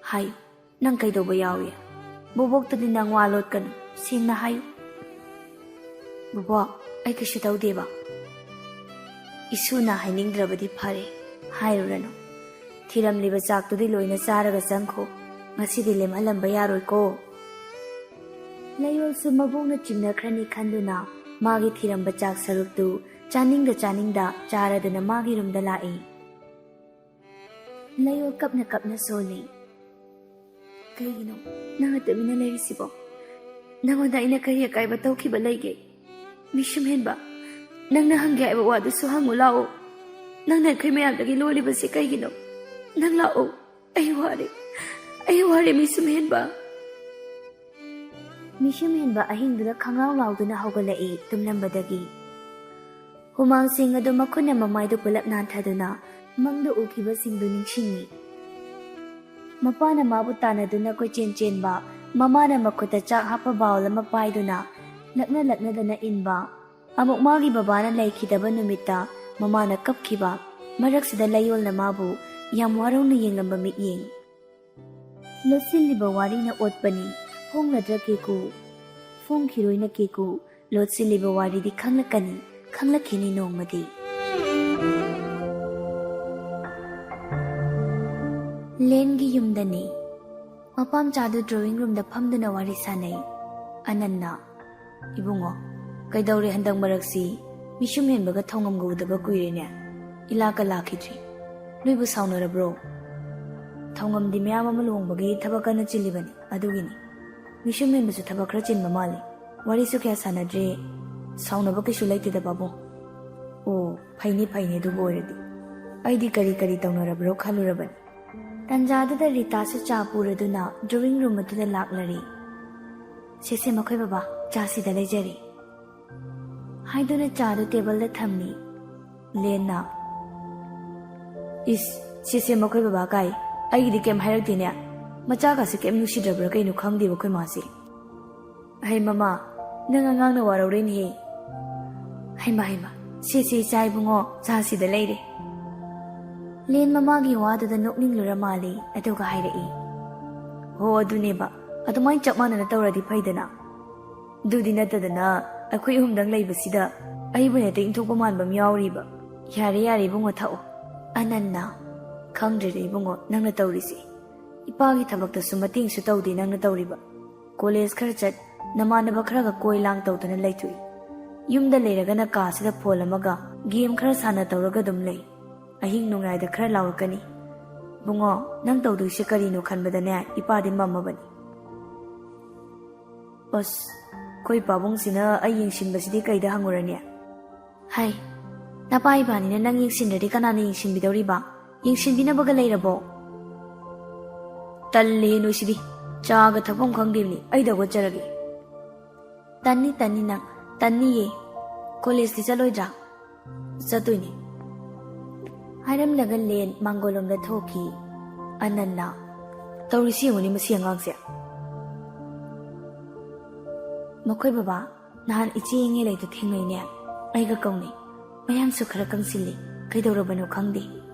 ꯍꯥꯏꯌꯨ, ꯅꯪ ꯀꯩꯗꯧꯕ ꯌꯥꯎꯏ? ꯕꯣꯕꯣꯛꯇꯗꯤ ꯅꯪ ꯋꯥ ꯂꯣꯠꯀꯅꯨ, ꯁꯦꯡꯅ ꯍꯥꯏꯌꯨ꯫" "ꯕꯣꯕꯣꯛ, ꯑꯩ ꯀꯩꯁꯨ ꯇꯧꯗꯦꯕ꯫" "ꯏꯁꯨꯅ ꯍꯥꯏꯅꯤꯡꯗ꯭ꯔꯕꯗꯤ ꯐꯔꯦ, ꯍꯥꯏꯔꯨꯔꯅꯨ꯫ ꯊꯤꯔꯝꯂꯤꯕ ꯆꯥꯛꯇꯨꯗꯤ ꯂꯣꯏꯅ ꯆꯥꯔꯒ ꯆꯪꯈꯣ꯫ ꯉꯁꯤꯗꯤ ꯂꯦꯝꯍꯜꯂꯝꯕ ꯌꯥꯔꯣꯏꯀꯣ꯫" ꯂꯩꯌꯣꯜꯁꯨ ꯃꯕꯣꯛꯅ ꯆꯤꯡꯅꯈ꯭ꯔꯅꯤ ꯈꯟꯗꯨꯅ ꯃꯥꯒꯤ ꯊꯤꯔꯝꯕ ꯆꯥꯛ ꯁꯔꯨꯛꯇꯨ ꯆꯥꯅꯤꯡꯗ ꯆꯥꯅꯤꯡꯗ ꯆꯥꯔꯗꯨꯅ ꯃꯥꯒꯤ ꯔꯨꯝꯗ ꯂꯥꯛꯏ꯫ ꯂꯌꯣꯜ ꯀꯞꯅ ꯀꯞꯅ ꯁꯣꯜꯂꯤ꯫ "ꯀꯩꯒꯤꯅꯣ ꯅꯪꯅ ꯇꯨꯃꯤꯟꯅ ꯂꯩꯔꯤꯁꯤꯕꯣ? ꯅꯪꯉꯣꯟꯗ ꯑꯩꯅ ꯀꯔꯤ ꯑꯀꯥꯏꯕ ꯇꯧꯈꯤꯕ ꯂꯩꯒꯦ? ꯃꯤꯁꯨꯝ ꯍꯦꯟꯕ, ꯅꯪꯅ ꯍꯪꯒꯦ ꯍꯥꯏꯕ ꯋꯥꯗꯨꯁꯨ ꯍꯪꯉꯨ ꯂꯥꯛꯑꯣ꯫ ꯅꯪꯅ ꯑꯩꯈꯣꯏ ꯃꯌꯥꯝꯗꯒꯤ ꯂꯣꯜꯂꯤꯕꯁꯤ ꯀꯩꯒꯤꯅꯣ? ꯅꯪ ꯂꯥꯛꯑꯣ꯫ ꯑꯩ ꯋꯥꯔꯦ, ꯑꯩ ꯋꯥꯔꯦ, ꯃꯤꯁꯨꯝ ꯍꯦꯟꯕ꯫" ꯃꯤꯁꯨꯝ ꯍꯦꯟꯕ ꯑꯍꯤꯡꯗꯨꯗ ꯈꯪꯂꯥꯎ ꯂꯥꯎꯗꯨꯅ ꯍꯧꯒꯠꯂꯛꯏ ꯇꯨꯝꯂꯝꯕꯗꯒꯤ꯫ ꯍꯨꯃꯥꯡꯁꯤꯡ ꯑꯗꯨ ꯃꯈꯨꯠꯅ ꯃꯃꯥꯏꯗꯨ ꯄꯨꯂꯞ ꯅꯥꯟꯊꯗꯨꯅ ꯃꯪꯗ ꯎꯈꯤꯕꯁꯤꯡꯗꯨ ꯅꯤꯡꯁꯤꯡꯉꯤ꯫ ꯃꯄꯥꯅ ꯃꯥꯕꯨ ꯇꯥꯟꯅꯗꯨꯅ ꯀꯣꯏꯆꯦꯟ ꯆꯦꯟꯕ, ꯃꯃꯥꯅ ꯃꯈꯨꯠꯇ ꯆꯥꯛ ꯍꯥꯞꯄ ꯕꯥꯎꯜ ꯑꯃ ꯄꯥꯏꯗꯨꯅ ꯂꯛꯅ ꯂꯛꯅꯗꯅ ꯏꯟꯕ, ꯑꯃꯨꯛ ꯃꯥꯒꯤ ꯕꯕꯥꯅ ꯂꯩꯈꯤꯗꯕ ꯅꯨꯃꯤꯠꯇ ꯃꯃꯥꯅ ꯀꯞꯈꯤꯕ, ꯃꯔꯛꯁꯤꯗ ꯂꯌꯣꯜꯅ ꯃꯥꯕꯨ ꯌꯥꯝ ꯋꯥꯔꯧꯅ ꯌꯦꯡꯂꯝꯕ ꯃꯤꯠꯌꯦꯡ꯫ ꯂꯣꯠꯁꯤꯜꯂꯤꯕ ꯋꯥꯔꯤꯅ ꯑꯣꯠꯄꯅꯤ, ꯐꯣꯡꯂꯗ꯭ꯔ ꯀꯦꯀꯨ? ꯐꯣꯡꯈꯤꯔꯣꯏꯅ ꯀꯦꯀꯨ, ꯂꯣꯠꯁꯤꯜꯂꯤꯕ ꯋꯥꯔꯤꯗꯤ ꯈꯪꯂꯛꯀꯅꯤ, ꯈꯪꯂꯛꯈꯤꯅꯤ ꯅꯣꯡꯃꯗꯤ꯫ ꯂꯦꯟꯒꯤ ꯌꯨꯝꯗꯅꯤ꯫ ꯃꯄꯥꯝꯆꯥꯗꯨ drawing roomꯗ ꯐꯝꯗꯨꯅ ꯋꯥꯔꯤ ꯁꯥꯟꯅꯩ꯫ ꯑꯅꯟꯅ, "ꯏꯕꯨꯡꯉꯣ, ꯀꯩꯗꯧꯔꯦ ꯍꯟꯗꯛ ꯃꯔꯛꯁꯤ? ꯃꯤꯁꯨꯝ ꯍꯦꯟꯕꯒ ꯊꯧꯉꯝꯒ ꯎꯗꯕ ꯀꯨꯏꯔꯦꯅꯦ꯫ ꯏꯂꯥꯛꯀ ꯂꯥꯛꯈꯤꯗ꯭ꯔꯤ꯫ ꯅꯣꯏꯕꯨ ꯁꯥꯎꯅꯔꯕ꯭ꯔꯣ?" "ꯊꯧꯉꯝꯗꯤ ꯃꯌꯥꯝ ꯑꯃ ꯂꯨꯍꯣꯡꯕꯒꯤ ꯊꯕꯛ ꯀꯟꯅ ꯆꯤꯜꯂꯤꯕꯅꯤ, ꯑꯗꯨꯒꯤꯅꯤ꯫ ꯃꯤꯁꯨꯝ ꯍꯦꯟꯕꯁꯨ ꯊꯕꯛ ꯈꯔ ꯆꯤꯟꯕ ꯃꯥꯜꯂꯤ꯫ ꯋꯥꯔꯤꯁꯨ ꯀꯌꯥ ꯁꯥꯟꯅꯗ꯭ꯔꯦ꯫ ꯁꯥꯎꯅꯕ ꯀꯩꯁꯨ ꯂꯩꯇꯦꯗ, ꯄꯥꯕꯨꯡ꯫" "ꯑꯣ, ꯐꯩꯅꯦ, ꯐꯩꯅꯦ, ꯑꯗꯨꯕꯨ ꯑꯣꯏꯔꯗꯤ꯫ ꯑꯩꯗꯤ ꯀꯔꯤ ꯀꯔꯤ ꯇꯧꯅꯔꯕ꯭ꯔꯣ ꯈꯜꯂꯨꯔꯕꯅꯤ꯫" ꯇꯟꯖꯥꯗꯨꯗ ꯔꯤꯇꯥꯁꯨ ꯆꯥ ꯄꯨꯔꯗꯨꯅ drawing room ꯑꯗꯨꯗ ꯂꯥꯛꯂꯔꯦ꯫ "ꯁꯦ, ꯁꯦ, ꯃꯈꯣꯏ ꯕꯕꯥ, ꯆꯥ ꯁꯤꯗ ꯂꯩꯖꯔꯦ," ꯍꯥꯏꯗꯨꯅ ꯆꯥꯗꯨ tableꯗ ꯊꯝꯃꯤ꯫ ꯂꯦꯟꯅ, "ꯏꯁ, ꯁꯦ, ꯁꯦ, ꯃꯈꯣꯏ ꯕꯕꯥ ꯀꯥꯏ, ꯑꯩꯒꯤꯗꯤ ꯀꯩꯝ ꯍꯥꯏꯔꯛꯇꯦꯅꯦ꯫ ꯃꯆꯥꯒꯁꯦ ꯀꯩꯝ ꯅꯨꯡꯁꯤꯗ꯭ꯔꯕ꯭ꯔꯥ ꯀꯩꯅꯣ ꯈꯪꯗꯦꯕ ꯑꯩꯈꯣꯏ ꯃꯥꯁꯦ꯫" "ꯍꯩ ꯃꯃꯥ, ꯅꯪ ꯑꯉꯥꯡꯅ ꯋꯥꯔꯧꯔꯦꯅꯦꯍꯦ꯫" "ꯍꯩꯃ, ꯍꯩꯃ, ꯁꯦ, ꯁꯦ, ꯏꯆꯥ ꯏꯕꯨꯡꯉꯣ, ꯆꯥ ꯁꯤꯗ ꯂꯩꯔꯦ꯫" ꯂꯦꯟ ꯃꯃꯥꯒꯤ ꯋꯥꯗꯨꯗ ꯅꯣꯛꯅꯤꯡꯂꯨꯔ ꯃꯥꯜꯂꯦ, ꯑꯗꯨꯒ ꯍꯥꯏꯔꯛꯏ, "ꯍꯣ, ꯑꯗꯨꯅꯦꯕ, ꯑꯗꯨꯃꯥꯏꯅ ꯆꯞ ꯃꯥꯟꯅꯅ ꯇꯧꯔꯗꯤ ꯐꯩꯗꯅ꯫ ꯑꯗꯨꯗꯤ ꯅꯠꯇꯗꯅ ꯑꯩꯈꯣꯏ ꯑꯍꯨꯝꯗꯪ ꯂꯩꯕꯁꯤꯗ ꯑꯩꯕꯨ ꯍꯦꯛꯇ ꯏꯟꯊꯣꯛꯄ ꯃꯥꯟꯕ ꯑꯃ ꯌꯥꯎꯔꯤꯕ꯫" "ꯌꯥꯔꯦ, ꯌꯥꯔꯦ ꯏꯕꯨꯡꯉꯣ, ꯊꯛꯑꯣ꯫" "ꯑꯅꯟꯅ, ꯈꯪꯗ꯭ꯔꯦꯗ ꯏꯕꯨꯡꯉꯣ, ꯅꯪꯅ ꯇꯧꯔꯤꯁꯦ꯫ ꯏꯄꯥꯒꯤ ꯊꯕꯛꯇꯁꯨ ꯃꯇꯦꯡꯁꯨ ꯇꯧꯗꯦ ꯅꯪꯅ ꯇꯧꯔꯤꯕ꯫ ꯀꯣꯂꯦꯖ ꯈꯔ ꯆꯠ, ꯅꯃꯥꯟꯅꯕ ꯈꯔꯒ ꯀꯣꯏ ꯂꯥꯡ ꯇꯧꯗꯅ ꯂꯩꯊꯣꯛꯏ꯫ ꯌꯨꯝꯗ ꯂꯩꯔꯒꯅ ꯀꯥꯁꯤꯗ phone ꯑꯃꯒ game ꯈꯔ ꯁꯥꯟꯅ ꯇꯧꯔꯒ ꯑꯗꯨꯝ ꯂꯩ꯫ ꯑꯍꯤꯡ ꯅꯣꯡꯌꯥꯏꯗ ꯈꯔ ꯂꯥꯎꯔꯛꯀꯅꯤ꯫ ꯏꯕꯨꯡꯉꯣ, ꯅꯪ ꯇꯧꯗꯣꯏꯁꯦ ꯀꯔꯤꯅꯣ ꯈꯟꯕꯗꯅꯦ, ꯏꯄꯥꯗꯤ ꯃꯝꯃꯕꯅꯤ꯫ ꯑꯁ, ꯑꯩꯈꯣꯏ ꯄꯥꯕꯨꯡꯁꯤꯅ ꯑꯩ ꯌꯦꯡꯁꯤꯟꯕꯁꯤꯗꯤ ꯀꯩꯗ ꯍꯪꯉꯨꯔꯅꯤ? ꯍꯥꯏ, ꯅꯄꯥ ꯏꯕꯥꯅꯤꯅ ꯅꯪ ꯌꯦꯡꯁꯤꯟꯗ꯭ꯔꯗꯤ ꯀꯅꯥꯅ ꯌꯦꯡꯁꯤꯟꯕꯤꯗꯧꯔꯤꯕ? ꯌꯦꯡꯁꯤꯟꯕꯤꯅꯕꯒ ꯂꯩꯔꯕꯣ? ꯇꯜꯂꯦ ꯅꯣꯏꯁꯤꯗꯤ, ꯆꯥꯒ ꯊꯛꯐꯝ ꯈꯪꯗꯦꯕꯅꯤ, ꯑꯩꯗ ꯍꯧꯒꯠꯆꯔꯒꯦ꯫ ꯇꯟꯅꯤ, ꯇꯟꯅꯤ ꯅꯪ, ꯇꯟꯅꯤꯌꯦ꯫ ꯀꯣꯂꯦꯖꯇꯤ ꯆꯠꯂꯣꯏꯗ꯭ꯔꯥ? ꯆꯠꯇꯣꯏꯅꯦ꯫ ꯍꯥꯏꯔꯝꯂꯒ ꯂꯦꯟ ꯃꯥꯡꯒꯣꯜꯂꯣꯝꯗ ꯊꯣꯛꯈꯤ꯫ ꯑꯅꯟꯅ, "ꯇꯧꯔꯤꯁꯤ ꯌꯦꯡꯉꯨꯅꯦ ꯃꯁꯤ ꯑꯉꯥꯡꯁꯦ꯫" ꯃꯈꯣꯏ ꯕꯕꯥ, ꯅꯍꯥꯟ ꯏꯆꯦ ꯏꯉꯦꯂꯩꯗꯨ ꯊꯦꯡꯅꯩꯅꯦ, ꯑꯩꯒ ꯀꯧꯅꯩ꯫ ꯃꯌꯥꯝꯁꯨ ꯈꯔ ꯀꯪꯁꯤꯜꯂꯤ, ꯀꯩꯗꯧꯔꯕꯅꯣ ꯈꯪꯗꯦ꯫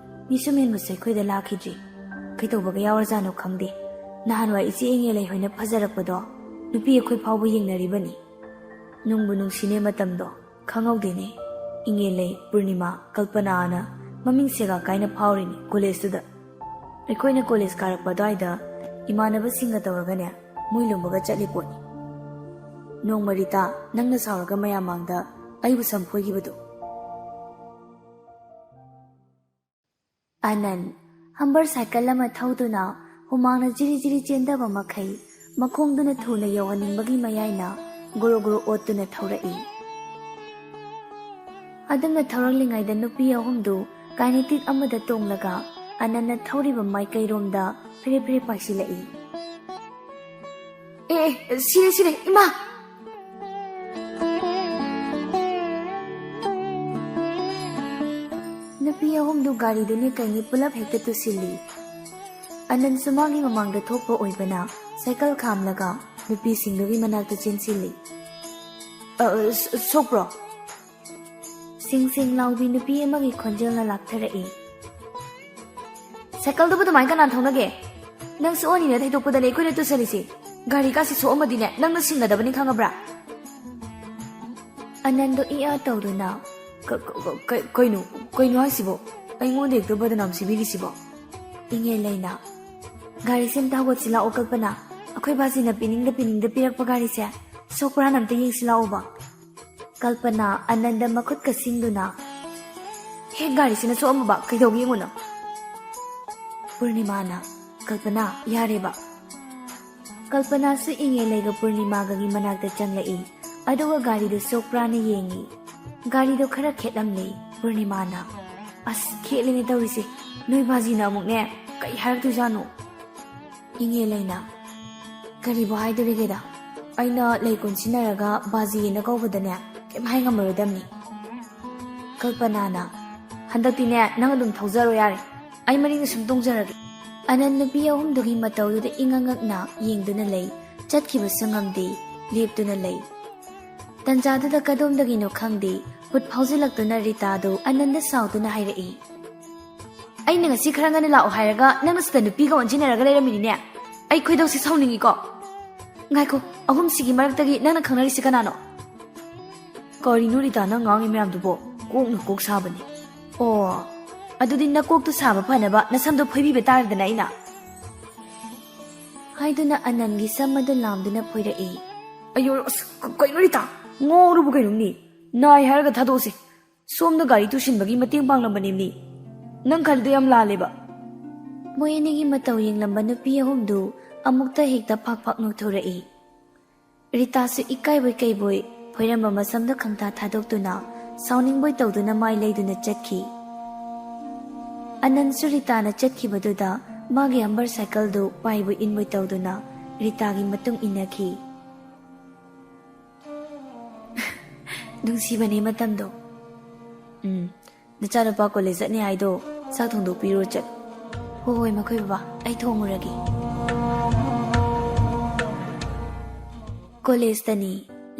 ꯃꯤꯁꯨ ꯃꯦꯟꯕꯁꯨ ꯑꯩꯈꯣꯏꯗ ꯂꯥꯛꯈꯤꯗ꯭ꯔꯤ꯫ ꯀꯩꯗꯧꯕꯒ ꯌꯥꯎꯔꯖꯥꯠꯅꯣ ꯈꯪꯗꯦ꯫ ꯅꯍꯥꯟꯋꯥꯏ ꯏꯆꯦ ꯏꯉꯦꯂꯩ ꯍꯣꯏꯅ ꯐꯖꯔꯛꯄꯗꯣ ꯅꯨꯄꯤ ꯑꯩꯈꯣꯏ ꯐꯥꯎꯕ ꯌꯦꯡꯅꯔꯤꯕꯅꯤ꯫ ꯅꯨꯡꯕꯨ ꯅꯨꯡꯁꯤꯅꯦ ꯃꯇꯝꯗꯣ, ꯈꯪꯍꯧꯗꯦꯅꯦ꯫ ꯏꯉꯦꯂꯩ, ꯄꯨꯔꯅꯤꯃꯥ, ꯀꯜꯄꯅꯥꯅ ꯃꯃꯤꯡ ꯁꯦꯒꯥ ꯀꯥꯏꯅ ꯐꯥꯎꯔꯤꯅꯤ ꯀꯣꯂꯦꯖꯇꯨꯗ꯫ ꯑꯩꯈꯣꯏꯅ ꯀꯣꯂꯦꯖ ꯀꯥꯔꯛꯄ ꯑꯗꯨꯋꯥꯏꯗ ꯏꯃꯥꯟꯅꯕꯁꯤꯡꯒ ꯇꯧꯔꯒꯅꯦ, ꯃꯣꯏ ꯂꯨꯝꯕꯒ ꯆꯠꯂꯤ ꯄꯣꯠꯅꯤ꯫ ꯅꯣꯡꯃ ꯔꯤꯇꯥ, ꯅꯪꯅ ꯁꯥꯎꯔꯒ ꯃꯌꯥꯝ ꯃꯥꯡꯗ ꯑꯩꯕꯨ ꯁꯝꯐꯣꯏꯈꯤꯕꯗꯣ꯫ ꯑꯅꯟ, ꯍꯝꯕꯔ ꯁꯥꯏꯀꯜ ꯑꯃ ꯊꯧꯗꯨꯅ ꯍꯨꯃꯥꯡꯅ ꯖꯤꯔꯤ ꯖꯤꯔꯤ ꯆꯦꯟꯗꯕ ꯃꯈꯩ ꯃꯈꯣꯡꯗꯨꯅ ꯊꯨꯅ ꯌꯧꯍꯟꯅꯤꯡꯕꯒꯤ ꯃꯌꯥꯏꯅ ꯒꯨꯔꯨ ꯒꯨꯔꯨ ꯑꯣꯠꯇꯨꯅ ꯊꯧꯔꯛꯏ꯫ ꯑꯗꯨꯝꯅ ꯊꯧꯔꯛꯂꯤꯉꯩꯗ ꯅꯨꯄꯤ ꯑꯍꯨꯝꯗꯨ ꯀꯥꯏꯅꯦꯇꯤꯛ ꯑꯃꯗ ꯇꯣꯡꯂꯒ ꯑꯅꯟꯅ ꯊꯧꯔꯤꯕ ꯃꯥꯏꯀꯩꯔꯣꯝꯗ ꯐꯦꯔꯦ ꯐꯦꯔꯦ ꯄꯥꯏꯁꯤꯜꯂꯛꯏ꯫ "ꯑꯦ, ꯑꯦ, ꯁꯤꯔꯦ, ꯁꯤꯔꯦ, ꯏꯃꯥ!" ꯅꯨꯄꯤ ꯑꯍꯨꯝꯗꯨ ꯒꯥꯔꯤꯗꯨꯅꯦ ꯀꯩꯅꯦ ꯄꯨꯂꯞ ꯍꯦꯛꯇ ꯇꯨꯁꯤꯜꯂꯤ꯫ ꯑꯅꯟꯁꯨ ꯃꯥꯒꯤ ꯃꯃꯥꯡꯗ ꯊꯣꯛꯄ ꯑꯣꯏꯕꯅ ꯁꯥꯏꯀꯜ ꯈꯥꯝꯂꯒ ꯅꯨꯄꯤꯁꯤꯡꯗꯨꯒꯤ ꯃꯅꯥꯛꯇ ꯆꯦꯟꯁꯤꯜꯂꯤ꯫ "ꯑ, ꯁ-, ꯁꯣꯛꯄ꯭ꯔꯣ?" ꯁꯤꯡ ꯁꯤꯡ ꯂꯥꯎꯕꯤ ꯅꯨꯄꯤ ꯑꯃꯒꯤ ꯈꯣꯟꯖꯦꯜꯅ ꯂꯥꯛꯊꯔꯛꯏ꯫ "ꯁꯥꯏꯀꯜꯗꯨꯕꯨ ꯑꯗꯨꯃꯥꯏꯅ ꯀꯅꯥꯅ ꯊꯧꯅꯒꯦ? ꯅꯪ ꯁꯣꯛꯑꯅꯤꯅ ꯊꯩꯗꯣꯛꯄꯗꯅꯦ ꯑꯩꯈꯣꯏꯅ ꯇꯨꯁꯜꯂꯤꯁꯤ꯫ ꯒꯥꯔꯤꯒꯥꯁꯤ ꯁꯣꯛꯑꯝꯃꯗꯤꯅꯦ ꯅꯪꯅ ꯁꯤꯡꯒꯗꯕꯅꯤ, ꯈꯪꯉꯕ꯭ꯔꯥ?" ꯑꯅꯟꯗꯣ ꯏ ꯑ ꯇꯧꯗꯨꯅ, "ꯀ-, ꯀ-, ꯀ-, ꯀ-, ꯀꯩꯅꯣ, ꯀꯩꯅꯣ ꯍꯥꯏꯁꯤꯕꯣ? ꯑꯩꯉꯣꯟꯗ ꯍꯦꯛꯇ ꯕꯗꯅꯥꯝ ꯁꯤꯕꯤꯔꯤꯁꯤꯕꯣ?" ꯏꯉꯦꯜ ꯂꯩꯅ, "ꯒꯥꯔꯤꯁꯦ ꯑꯝꯇ ꯍꯧꯒꯠꯁꯤ ꯂꯥꯛꯑꯣ ꯀꯜꯄꯅꯥ, ꯑꯩꯈꯣꯏ ꯕꯥꯖꯤꯅ ꯄꯤꯅꯤꯡꯗ ꯄꯤꯅꯤꯡꯗ ꯄꯤꯔꯛꯄ ꯒꯥꯔꯤꯁꯦ ꯁꯣꯛꯄ꯭ꯔꯥꯅ ꯑꯝꯇ ꯌꯦꯡꯁꯤ ꯂꯥꯛꯑꯣꯕ꯫" ꯀꯜꯄꯅꯥ ꯑꯅꯟꯗ ꯃꯈꯨꯠ ꯀꯁꯤꯡꯗꯨꯅ, "ꯍꯦꯛ ꯒꯥꯔꯤꯁꯤꯅ ꯁꯣꯛꯑꯝꯃꯕ ꯀꯩꯗꯧꯒꯦ ꯌꯦꯡꯉꯨꯅ?" ꯄꯨꯔꯅꯤꯃꯥꯅ, "ꯀꯜꯄꯅꯥ, ꯌꯥꯔꯦꯕ꯫" ꯀꯜꯄꯅꯥꯁꯨ ꯏꯉꯦꯂꯩꯒ ꯄꯨꯔꯅꯤꯃꯥꯒꯒꯤ ꯃꯅꯥꯛꯇ ꯆꯪꯂꯛꯏ꯫ ꯑꯗꯨꯒ ꯒꯥꯔꯤꯗꯨ ꯆꯣꯞꯄ꯭ꯔꯥꯅ ꯌꯦꯡꯉꯤ꯫ ꯒꯥꯔꯤꯗꯣ ꯈꯔ ꯈꯦꯠꯂꯝꯂꯦ꯫ ꯄꯨꯔꯅꯤꯃꯥꯅ, "ꯑꯁ, ꯈꯦꯠꯂꯦꯅꯦ ꯇꯧꯔꯤꯁꯦ꯫ ꯅꯣꯏ ꯕꯥꯖꯤꯅ ꯑꯃꯨꯛꯅꯦ ꯀꯩ ꯍꯥꯏꯔꯛꯇꯣꯏꯖꯥꯠꯅꯣ?" ꯏꯉꯦꯂꯩꯅ, "ꯀꯔꯤꯕꯨ ꯍꯥꯏꯗꯣꯔꯤꯒꯦꯗ? ꯑꯩꯅ ꯂꯩ ꯀꯣꯟꯁꯤꯟꯅꯔꯒ ꯕꯥꯖꯤꯅ ꯀꯧꯕꯗꯅꯦ ꯀꯩꯝ ꯍꯥꯏ ꯉꯝꯃꯔꯣꯏꯗꯕꯅꯤ꯫" ꯀꯜꯄꯅꯥꯅ, "ꯍꯟꯗꯛꯇꯤꯅꯦ ꯅꯪ ꯑꯗꯨꯝ ꯊꯧꯖꯔꯣ ꯌꯥꯔꯦ꯫ ꯑꯩ ꯃꯅꯤꯡꯗ ꯁꯨꯝ ꯇꯣꯡꯖꯔꯒꯦ꯫" ꯑꯅꯟ ꯅꯨꯄꯤ ꯑꯍꯨꯝꯗꯨꯒꯤ ꯃꯇꯧꯗꯨꯗ ꯏꯉꯛ ꯉꯛꯅ ꯌꯦꯡꯗꯨꯅ ꯂꯩ꯫ ꯆꯠꯈꯤꯕꯁꯨ ꯉꯝꯗꯦ, ꯂꯦꯞꯇꯨꯅ ꯂꯩ꯫ ꯇꯟꯖꯥꯗꯨꯗ ꯀꯗꯣꯝꯗꯒꯤꯅꯣ ꯈꯪꯗꯦ, ꯍꯨꯠ ꯐꯥꯎꯖꯤꯜꯂꯛꯇꯨꯅ ꯔꯤꯇꯥꯗꯨ ꯑꯅꯟꯗ ꯁꯥꯎꯗꯨꯅ ꯍꯥꯏꯔꯛꯏ, "ꯑꯩꯅ ꯉꯁꯤ ꯈꯔ ꯉꯟꯅ ꯂꯥꯛꯑꯣ ꯍꯥꯏꯔꯒ ꯅꯪꯅ ꯁꯤꯗ ꯅꯨꯄꯤꯒ ꯑꯣꯟꯁꯤꯟꯅꯔꯒ ꯂꯩꯔꯝꯃꯤꯅꯤꯅꯦ꯫ ꯑꯩ ꯈꯣꯏꯗꯧꯁꯤ ꯁꯥꯎꯅꯤꯡꯉꯤꯀꯣ꯫ ꯉꯥꯏꯈꯣ, ꯑꯍꯨꯝꯁꯤꯒꯤ ꯃꯔꯛꯇꯒꯤ ꯅꯪꯅ ꯈꯪꯅꯔꯤꯁꯤ ꯀꯅꯥꯅꯣ?" "ꯀꯔꯤꯅꯣ ꯔꯤꯇꯥ, ꯅꯪ ꯉꯥꯡꯉꯤ ꯃꯌꯥꯝꯗꯨꯕꯣ? ꯀꯣꯛꯅ ꯀꯣꯛ ꯁꯥꯕꯅꯤ꯫" "ꯑꯣ, ꯑꯗꯨꯗꯤ ꯅꯀꯣꯛꯇꯨ ꯁꯥꯕ ꯐꯅꯕ ꯅꯁꯝꯗꯣ ꯐꯣꯏꯕꯤꯕ ꯇꯥꯔꯦꯗꯅ ꯑꯩꯅ꯫" ꯍꯥꯏꯗꯨꯅ ꯑꯅꯟꯒꯤ ꯁꯝ ꯑꯗꯨ ꯂꯥꯝꯗꯨꯅ ꯐꯣꯏꯔꯛꯏ꯫ "ꯑꯌꯣ, ꯑꯁ, ꯀ-, ꯀꯩꯅꯣ ꯔꯤꯇꯥ? ꯉꯥꯎꯔꯕ ꯀꯩꯅꯣꯝꯅꯤ? ꯅꯥꯏ ꯍꯥꯏꯔꯒ ꯊꯥꯗꯣꯛꯑꯁꯤ꯫ ꯁꯣꯝꯗ ꯒꯥꯔꯤ ꯇꯨꯁꯤꯟꯕꯒꯤ ꯃꯇꯦꯡ ꯄꯥꯡꯂꯝꯕꯅꯦꯃꯤ꯫ ꯅꯪ ꯈꯜꯂꯤꯗꯣ ꯌꯥꯝ ꯂꯥꯜꯂꯦꯕ꯫" ꯃꯣꯏ ꯑꯅꯤꯒꯤ ꯃꯇꯧ ꯌꯦꯡꯂꯝꯕ ꯅꯨꯄꯤ ꯑꯍꯨꯝꯗꯨ ꯑꯃꯨꯛꯇ ꯍꯦꯛꯇ ꯐꯥꯛ ꯐꯥꯛ ꯅꯣꯛꯊꯣꯔꯛꯏ꯫ ꯔꯤꯇꯥꯁꯨ ꯏꯀꯥꯏꯕꯣꯏ ꯀꯩꯕꯣꯏ ꯐꯣꯏꯔꯝꯕ ꯃꯁꯝꯗꯣ ꯈꯪꯊꯥ ꯊꯥꯗꯣꯛꯇꯨꯅ ꯁꯥꯎꯅꯤꯡꯕꯣꯏ ꯇꯧꯗꯨꯅ ꯃꯥꯏ ꯂꯩꯗꯨꯅ ꯆꯠꯈꯤ꯫ ꯑꯅꯟꯁꯨ ꯔꯤꯇꯥꯅ ꯆꯠꯈꯤꯕꯗꯨꯗ ꯃꯥꯒꯤ ꯑꯝꯕꯔ ꯁꯥꯏꯀꯜꯗꯨ ꯄꯥꯏꯕꯣꯏ ꯏꯟꯕꯣꯏ ꯇꯧꯗꯨꯅ ꯔꯤꯇꯥꯒꯤ ꯃꯇꯨꯡ ꯏꯟꯅꯈꯤ꯫ ꯅꯨꯡꯁꯤꯕꯅꯦ ꯃꯇꯝꯗꯣ꯫ ꯎꯝ, ꯅꯆꯥꯅꯨꯄꯥ ꯀꯣꯂꯦꯖ ꯆꯠꯅꯤ ꯍꯥꯏꯗꯣ ꯆꯥꯛ ꯊꯣꯡꯗꯣꯛꯄꯤꯔꯨꯔꯣ ꯆꯠꯂꯣ꯫ "ꯍꯣꯏ, ꯍꯣꯏ, ꯃꯈꯣꯏ ꯕꯕꯥ, ꯑꯩ ꯊꯣꯡꯉꯨꯔꯒꯦ꯫" ꯀꯣꯂꯦꯖꯇꯅꯤ꯫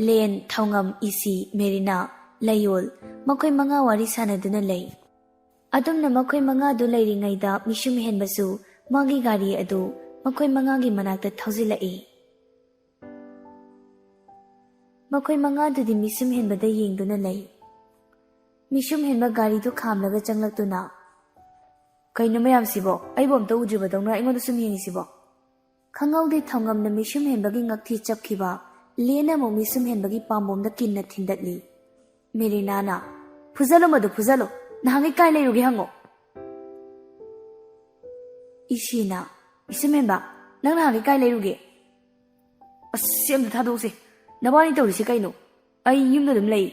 ꯂꯦꯟ, ꯊꯧꯉꯝ, ꯏꯁꯤ, ꯃꯦꯔꯤꯅꯥ, ꯂꯩꯌꯣꯜ, ꯃꯈꯣꯏ ꯃꯉꯥ ꯋꯥꯔꯤ ꯁꯥꯟꯅꯗꯨꯅ ꯂꯩ꯫ ꯑꯗꯨꯝꯅ ꯃꯈꯣꯏ ꯃꯉꯥꯗꯨ ꯂꯩꯔꯤꯉꯩꯗ ꯃꯤꯁꯨꯝ ꯍꯦꯟꯕꯁꯨ ꯃꯥꯒꯤ ꯒꯥꯔꯤ ꯑꯗꯨ ꯃꯈꯣꯏ ꯃꯉꯥꯒꯤ ꯃꯅꯥꯛꯇ ꯊꯧꯖꯤꯜꯂꯛꯏ꯫ ꯃꯈꯣꯏ ꯃꯉꯥꯗꯨꯗꯤ ꯃꯤꯁꯨꯝ ꯍꯦꯟꯕꯗ ꯌꯦꯡꯗꯨꯅ ꯂꯩ꯫ ꯃꯤꯁꯨꯝ ꯍꯦꯟꯕ ꯒꯥꯔꯤꯗꯨ ꯈꯥꯝꯂꯒ ꯆꯪꯂꯛꯇꯨꯅ, "ꯀꯩꯅꯣ ꯃꯌꯥꯝꯁꯤꯕꯣ? ꯑꯩꯕꯨ ꯑꯝꯇ ꯎꯗ꯭ꯔꯤꯕꯗꯧꯅ ꯑꯩꯉꯣꯟꯗ ꯁꯨꯝ ꯌꯦꯡꯉꯤꯁꯤꯕꯣ?" ꯈꯪꯍꯧꯗꯦ ꯊꯧꯉꯝꯅ ꯃꯤꯁꯨꯝ ꯍꯦꯟꯕꯒꯤ ꯉꯛꯊꯤ ꯆꯞꯈꯤꯕ, ꯂꯦꯟꯅ ꯑꯃꯨꯛ ꯃꯤꯁꯨꯝ ꯍꯦꯟꯕꯒꯤ ꯄꯥꯝꯕꯣꯝꯗ ꯀꯤꯟꯅ ꯊꯤꯟꯗꯠꯂꯤ꯫ ꯃꯦꯔꯤꯅꯥꯅ, "ꯐꯨꯖꯜꯂꯣ ꯃꯗꯨ, ꯐꯨꯖꯜꯂꯣ꯫ ꯅꯍꯥꯟꯒꯩ ꯀꯥꯏ ꯂꯩꯔꯨꯒꯦ ꯍꯪꯉꯣ꯫" ꯏꯁꯤꯅ, "ꯏꯁꯝ ꯍꯦꯟꯕ, ꯅꯪ ꯅꯍꯥꯟꯒꯩ ꯀꯥꯏ ꯂꯩꯔꯨꯒꯦ? ꯑꯁ, ꯁꯤ ꯑꯝꯇ ꯊꯥꯗꯣꯛꯁꯦ꯫ ꯅꯕꯥꯅꯤ ꯇꯧꯔꯤꯁꯦ ꯀꯩꯅꯣ? ꯑꯩ ꯌꯨꯝꯗ ꯑꯗꯨꯝ ꯂꯩ꯫"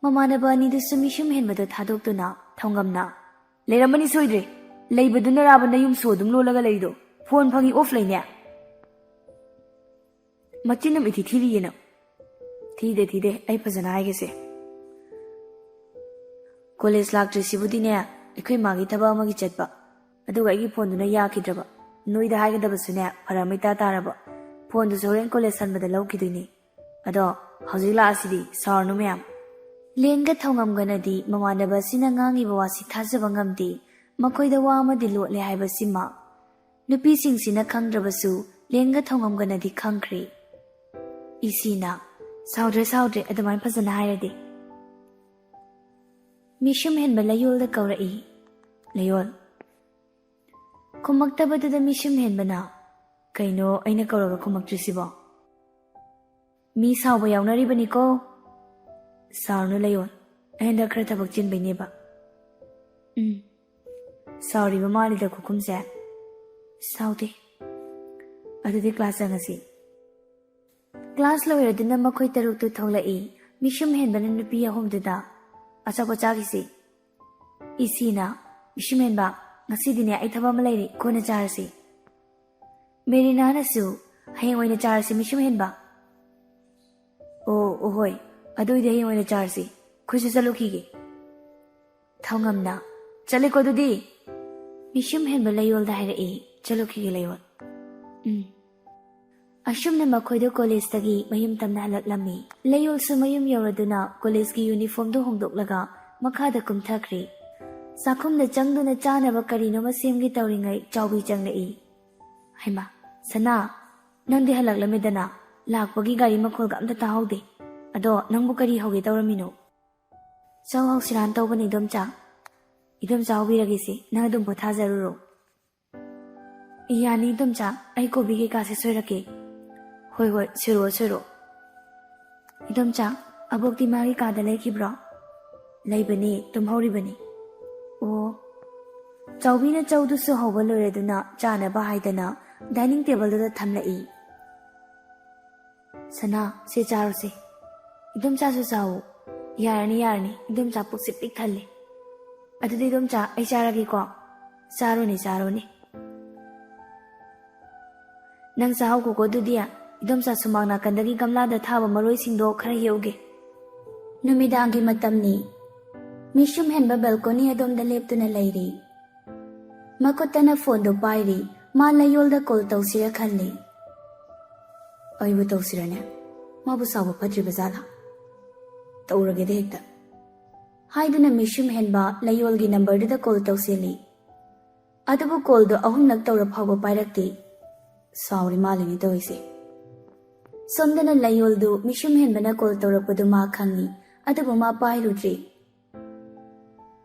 ꯃꯃꯥꯟꯅꯕ ꯑꯅꯤꯗꯨꯁꯨ ꯃꯤꯁꯨꯝ ꯍꯦꯟꯕꯗꯣ ꯊꯥꯗꯣꯛꯇꯨꯅ ꯊꯧꯉꯝꯅ, "ꯂꯩꯔꯝꯃꯅꯤ ꯁꯣꯏꯗ꯭ꯔꯦ꯫ ꯂꯩꯕꯗꯨꯅꯔꯥꯕ ꯅꯌꯨꯝ ꯁꯣ ꯑꯗꯨꯝ ꯂꯣꯜꯂꯒ ꯂꯩꯔꯤꯗꯣ? ꯐꯣꯟ ꯐꯪꯉꯤ ꯑꯣꯐ ꯂꯩꯅꯦ?" ꯃꯆꯤꯟ ꯑꯃ ꯏꯊꯤ ꯊꯤꯔꯤꯌꯦ ꯅꯪ꯫ ꯊꯤꯗꯦ, ꯊꯤꯗꯦ, ꯑꯩ ꯐꯖꯅ ꯍꯥꯏꯒꯦꯁꯦ꯫ ꯀꯣꯂꯦꯖ ꯂꯥꯛꯇ꯭ꯔꯤꯁꯤꯕꯨꯗꯤꯅꯦ, ꯑꯩꯈꯣꯏ ꯃꯥꯒꯤ ꯊꯕꯛ ꯑꯃꯒꯤ ꯆꯠꯄ, ꯑꯗꯨꯒ ꯑꯩꯒꯤ ꯐꯣꯟꯗꯨꯅ ꯌꯥꯈꯤꯗ꯭ꯔꯕ꯫ ꯅꯣꯏꯗ ꯍꯥꯏꯒꯗꯕꯁꯨꯅꯦ, ꯐꯔꯛ ꯑꯃ ꯏꯇꯥ ꯇꯥꯔꯕ꯫ ꯐꯣꯟꯗꯨꯁꯨ ꯍꯣꯔꯦꯟ ꯀꯣꯂꯦꯖ ꯍꯟꯕꯗ ꯂꯧꯈꯤꯗꯣꯏꯅꯤ꯫ ꯑꯗꯣ ꯍꯧꯖꯤꯛ ꯂꯥꯛꯑꯁꯤꯗꯤ, ꯁꯥꯎꯔꯅꯨ ꯃꯌꯥꯝ꯫ ꯂꯦꯟꯒ ꯊꯧꯉꯝꯒꯅꯗꯤ ꯃꯃꯥꯟꯅꯕ ꯑꯁꯤꯅ ꯉꯥꯡꯉꯤꯕ ꯋꯥꯁꯤ ꯊꯥꯖꯕ ꯉꯝꯗꯦ꯫ ꯃꯈꯣꯏꯗ ꯋꯥ ꯑꯃꯗꯤ ꯂꯣꯠꯂꯦ ꯍꯥꯏꯕꯁꯤꯃ ꯅꯨꯄꯤꯁꯤꯡꯁꯤꯅ ꯈꯪꯗ꯭ꯔꯕꯁꯨ ꯂꯦꯟꯒ ꯊꯧꯉꯝꯒꯅꯗꯤ ꯈꯪꯈ꯭ꯔꯦ꯫ ꯏꯁꯤꯅ, "ꯁꯥꯎꯗ꯭ꯔꯦ, ꯁꯥꯎꯗ꯭ꯔꯦ, ꯑꯗꯨꯃꯥꯏꯅ ꯐꯖꯅ ꯍꯥꯏꯔꯗꯤ꯫" ꯃꯤꯁꯨꯝ ꯍꯦꯟꯕ ꯂꯩꯌꯣꯜꯗ ꯀꯧꯔꯛꯏ꯫ ꯂꯩꯌꯣꯜ, ꯈꯨꯝꯃꯛꯇꯕꯗꯨꯗ ꯃꯤꯁꯨꯝ ꯍꯦꯟꯕꯅ, "ꯀꯩꯅꯣ ꯑꯩꯅ ꯀꯧꯔꯒ ꯈꯨꯝꯃꯛꯇ꯭ꯔꯤꯁꯤꯕꯣ? ꯃꯤ ꯁꯥꯎꯕ ꯌꯥꯎꯅꯔꯤꯕꯅꯤꯀꯣ꯫" "ꯁꯥꯎꯔꯅꯨ ꯂꯩꯌꯣꯜ, ꯑꯩ ꯍꯟꯗꯛ ꯈꯔ ꯊꯕꯛ ꯆꯤꯟꯕꯩꯅꯦꯕ꯫" "ꯎꯝ, ꯁꯥꯎꯔꯤꯕ ꯃꯥꯜꯂꯤꯗ ꯈꯨꯈꯨꯝꯁꯦ꯫" "ꯁꯥꯎꯗꯦ꯫" "ꯑꯗꯨꯗꯤ ꯀ꯭ꯂꯥꯁ ꯆꯪꯉꯁꯤ꯫" ꯀ꯭ꯂꯥꯁ ꯂꯣꯏꯔꯗꯨꯅ ꯃꯈꯣꯏ ꯇꯔꯨꯛꯇꯨ ꯊꯣꯛꯂꯛꯏ꯫ ꯃꯤꯁꯨꯝ ꯍꯦꯟꯕꯅ ꯅꯨꯄꯤ ꯑꯍꯨꯝꯗꯨꯗ, "ꯑꯆꯥꯄꯣꯠ ꯆꯥꯈꯤꯁꯤ꯫" ꯏꯁꯤꯅ, "ꯃꯤꯁꯨꯝ ꯍꯦꯟꯕ, ꯉꯁꯤꯗꯤꯅꯦ ꯑꯩ ꯊꯕꯛ ꯑꯃ ꯂꯩꯔꯤ, ꯀꯣꯟꯅ ꯆꯥꯔꯁꯤ꯫" ꯃꯦꯔꯤꯅꯥꯅꯁꯨ, "ꯍꯌꯦꯡ ꯑꯣꯏꯅ ꯆꯥꯔꯁꯤ ꯃꯤꯁꯨꯝ ꯍꯦꯟꯕ꯫" "ꯑꯣ, ꯑꯣ ꯍꯣꯏ, ꯑꯗꯨ ꯑꯣꯏꯗꯤ ꯍꯌꯦꯡ ꯑꯣꯏꯅ ꯆꯥꯔꯁꯤ, ꯑꯩꯈꯣꯏꯁꯨ ꯆꯠꯂꯨꯈꯤꯒꯦ꯫" ꯊꯧꯉꯝꯅ, "ꯆꯠꯂꯦꯀꯣ ꯑꯗꯨꯗꯤ꯫" ꯃꯤꯁꯨꯝ ꯍꯦꯟꯕ ꯂꯩꯌꯣꯜꯗ ꯍꯥꯏꯔꯛꯏ, "ꯆꯠꯂꯨꯈꯤꯒꯦ ꯂꯩꯌꯣꯜ꯫" "ꯎꯝ꯫" ꯑꯁꯨꯝꯅ ꯃꯈꯣꯏꯗꯨ ꯀꯣꯂꯦꯖꯇꯒꯤ ꯃꯌꯨꯝ ꯇꯝꯅ ꯍꯜꯂꯛꯂꯝꯃꯤ꯫ ꯂꯩꯌꯣꯜꯁꯨ ꯃꯌꯨꯝ ꯌꯧꯔꯗꯨꯅ ꯀꯣꯂꯦꯖꯀꯤ ꯌꯨꯅꯤꯐꯣꯔꯝꯗꯨ ꯍꯣꯡꯗꯣꯛꯂꯒ ꯃꯈꯥꯗ ꯀꯨꯝꯊꯈ꯭ꯔꯦ꯫ ꯆꯥꯛꯈꯨꯝꯗ ꯆꯪꯗꯨꯅ ꯆꯥꯅꯕ ꯀꯔꯤꯅꯣꯃ ꯁꯦꯝꯒꯦ ꯇꯧꯔꯤꯉꯩ ꯆꯥꯎꯕꯤ ꯆꯪꯂꯛꯏ꯫ "ꯍꯩꯃꯥ, ꯁꯅꯥ, ꯅꯪꯗꯤ ꯍꯜꯂꯛꯂꯝꯃꯦꯗꯅ, ꯂꯥꯛꯄꯒꯤ ꯒꯥꯔꯤ ꯃꯈꯣꯜꯒ ꯑꯝꯇ ꯇꯥꯍꯧꯗꯦ꯫ ꯑꯗꯣ ꯅꯪꯕꯨ ꯀꯔꯤ ꯍꯧꯒꯦ ꯇꯧꯔꯝꯃꯤꯅꯣ?" "ꯆꯧ ꯍꯧꯁꯤꯔꯥꯅ ꯇꯧꯕꯅꯤ, ꯏꯗꯣꯝꯆꯥ꯫" "ꯏꯗꯣꯝꯆꯥ ꯍꯧꯕꯤꯔꯒꯦꯁꯦ, ꯅꯪ ꯑꯗꯨꯝ ꯄꯣꯊꯥꯖꯔꯨꯔꯣ꯫" "ꯌꯥꯅꯤ ꯏꯗꯣꯝꯆꯥ, ꯑꯩ ꯀꯣꯕꯤ ꯀꯩꯀꯥꯁꯦ ꯁꯣꯏꯔꯛꯀꯦ꯫" "ꯍꯣꯏ, ꯍꯣꯏ, ꯁꯣꯏꯔꯛꯑꯣ, ꯁꯣꯏꯔꯛꯑꯣ꯫" "ꯏꯗꯣꯝꯆꯥ, ꯑꯕꯣꯛꯇꯤ ꯃꯥꯒꯤ ꯀꯥꯗ ꯂꯩꯈꯤꯕ꯭ꯔꯣ?" "ꯂꯩꯕꯅꯤ, ꯇꯨꯝꯍꯧꯔꯤꯕꯅꯤ꯫" "ꯑꯣ, ꯆꯥꯎꯕꯤꯅ ꯆꯧꯗꯨꯁꯨ ꯍꯧꯕ ꯂꯣꯏꯔꯗꯨꯅ ꯆꯥꯅꯕ ꯍꯥꯏꯗꯅ dining tableꯗꯨꯗ ꯊꯝꯂꯛꯏ꯫ "ꯁꯅꯥ, ꯁꯦ ꯆꯥꯔꯣꯁꯦ꯫ ꯏꯗꯣꯝꯆꯥꯁꯨ ꯆꯥꯎ꯫" "ꯌꯥꯔꯅꯤ, ꯌꯥꯔꯅꯤ, ꯏꯗꯣꯝꯆꯥ ꯄꯨꯛꯁꯦ ꯄꯤꯛ ꯊꯜꯂꯦ꯫" "ꯑꯗꯨꯗꯤ ꯏꯗꯣꯝꯆꯥ, ꯑꯩ ꯆꯥꯔꯒꯦꯀꯣ꯫" "ꯆꯥꯔꯣꯅꯦ, ꯆꯥꯔꯣꯅꯦ꯫ ꯅꯪ ꯆꯥꯍꯧꯈꯣꯀꯣ ꯑꯗꯨꯗꯤ꯫ ꯏꯗꯣꯝꯆꯥ ꯁꯨꯃꯥꯡ ꯅꯥꯀꯟꯗꯒꯤ ꯒꯝꯂꯥꯗ ꯊꯥꯕ ꯃꯔꯣꯏꯁꯤꯡꯗꯣ ꯈꯔ ꯍꯦꯛꯎꯒꯦ꯫" ꯅꯨꯃꯤꯗꯥꯡꯒꯤ ꯃꯇꯝꯅꯤ꯫ ꯃꯤꯁꯨꯝ ꯍꯦꯟꯕ balcony ꯑꯗꯣꯝꯗ ꯂꯦꯞꯇꯨꯅ ꯂꯩꯔꯤ꯫ ꯃꯈꯨꯠꯇꯅ phoneꯗꯨ ꯄꯥꯏꯔꯤ꯫ ꯃꯥ ꯂꯩꯌꯣꯜꯗ call ꯇꯧꯁꯤꯔ ꯈꯜꯂꯤ꯫ "ꯑꯩꯕꯨ ꯇꯧꯁꯤꯔꯅꯦ? ꯃꯥꯕꯨ ꯁꯥꯎꯕ ꯐꯠꯇ꯭ꯔꯤꯕ ꯖꯥꯠꯂꯥ? ꯇꯧꯔꯒꯦꯗ ꯍꯦꯛꯇ꯫" ꯍꯥꯏꯗꯨꯅ ꯃꯤꯁꯨꯝ ꯍꯦꯟꯕ ꯂꯩꯌꯣꯜꯒꯤ numberꯗꯨꯗ call ꯇꯧꯁꯤꯜꯂꯤ꯫ ꯑꯗꯨꯕꯨ callꯗꯨ ꯑꯍꯨꯝꯂꯛ ꯇꯧꯔ ꯐꯥꯎꯕ ꯄꯥꯏꯔꯛꯇꯦ꯫ ꯁꯥꯎꯔꯤ ꯃꯥꯜꯂꯤꯅꯦ ꯇꯧꯔꯤꯁꯦ꯫ ꯁꯣꯝꯗꯅ ꯂꯩꯌꯣꯜꯗꯨ ꯃꯤꯁꯨꯝ ꯍꯦꯟꯕꯅ call ꯇꯧꯔꯛꯄꯗꯨ ꯃꯥ ꯈꯪꯏ, ꯑꯗꯨꯕꯨ ꯃꯥ ꯄꯥꯏꯔꯨꯗ꯭ꯔꯤ꯫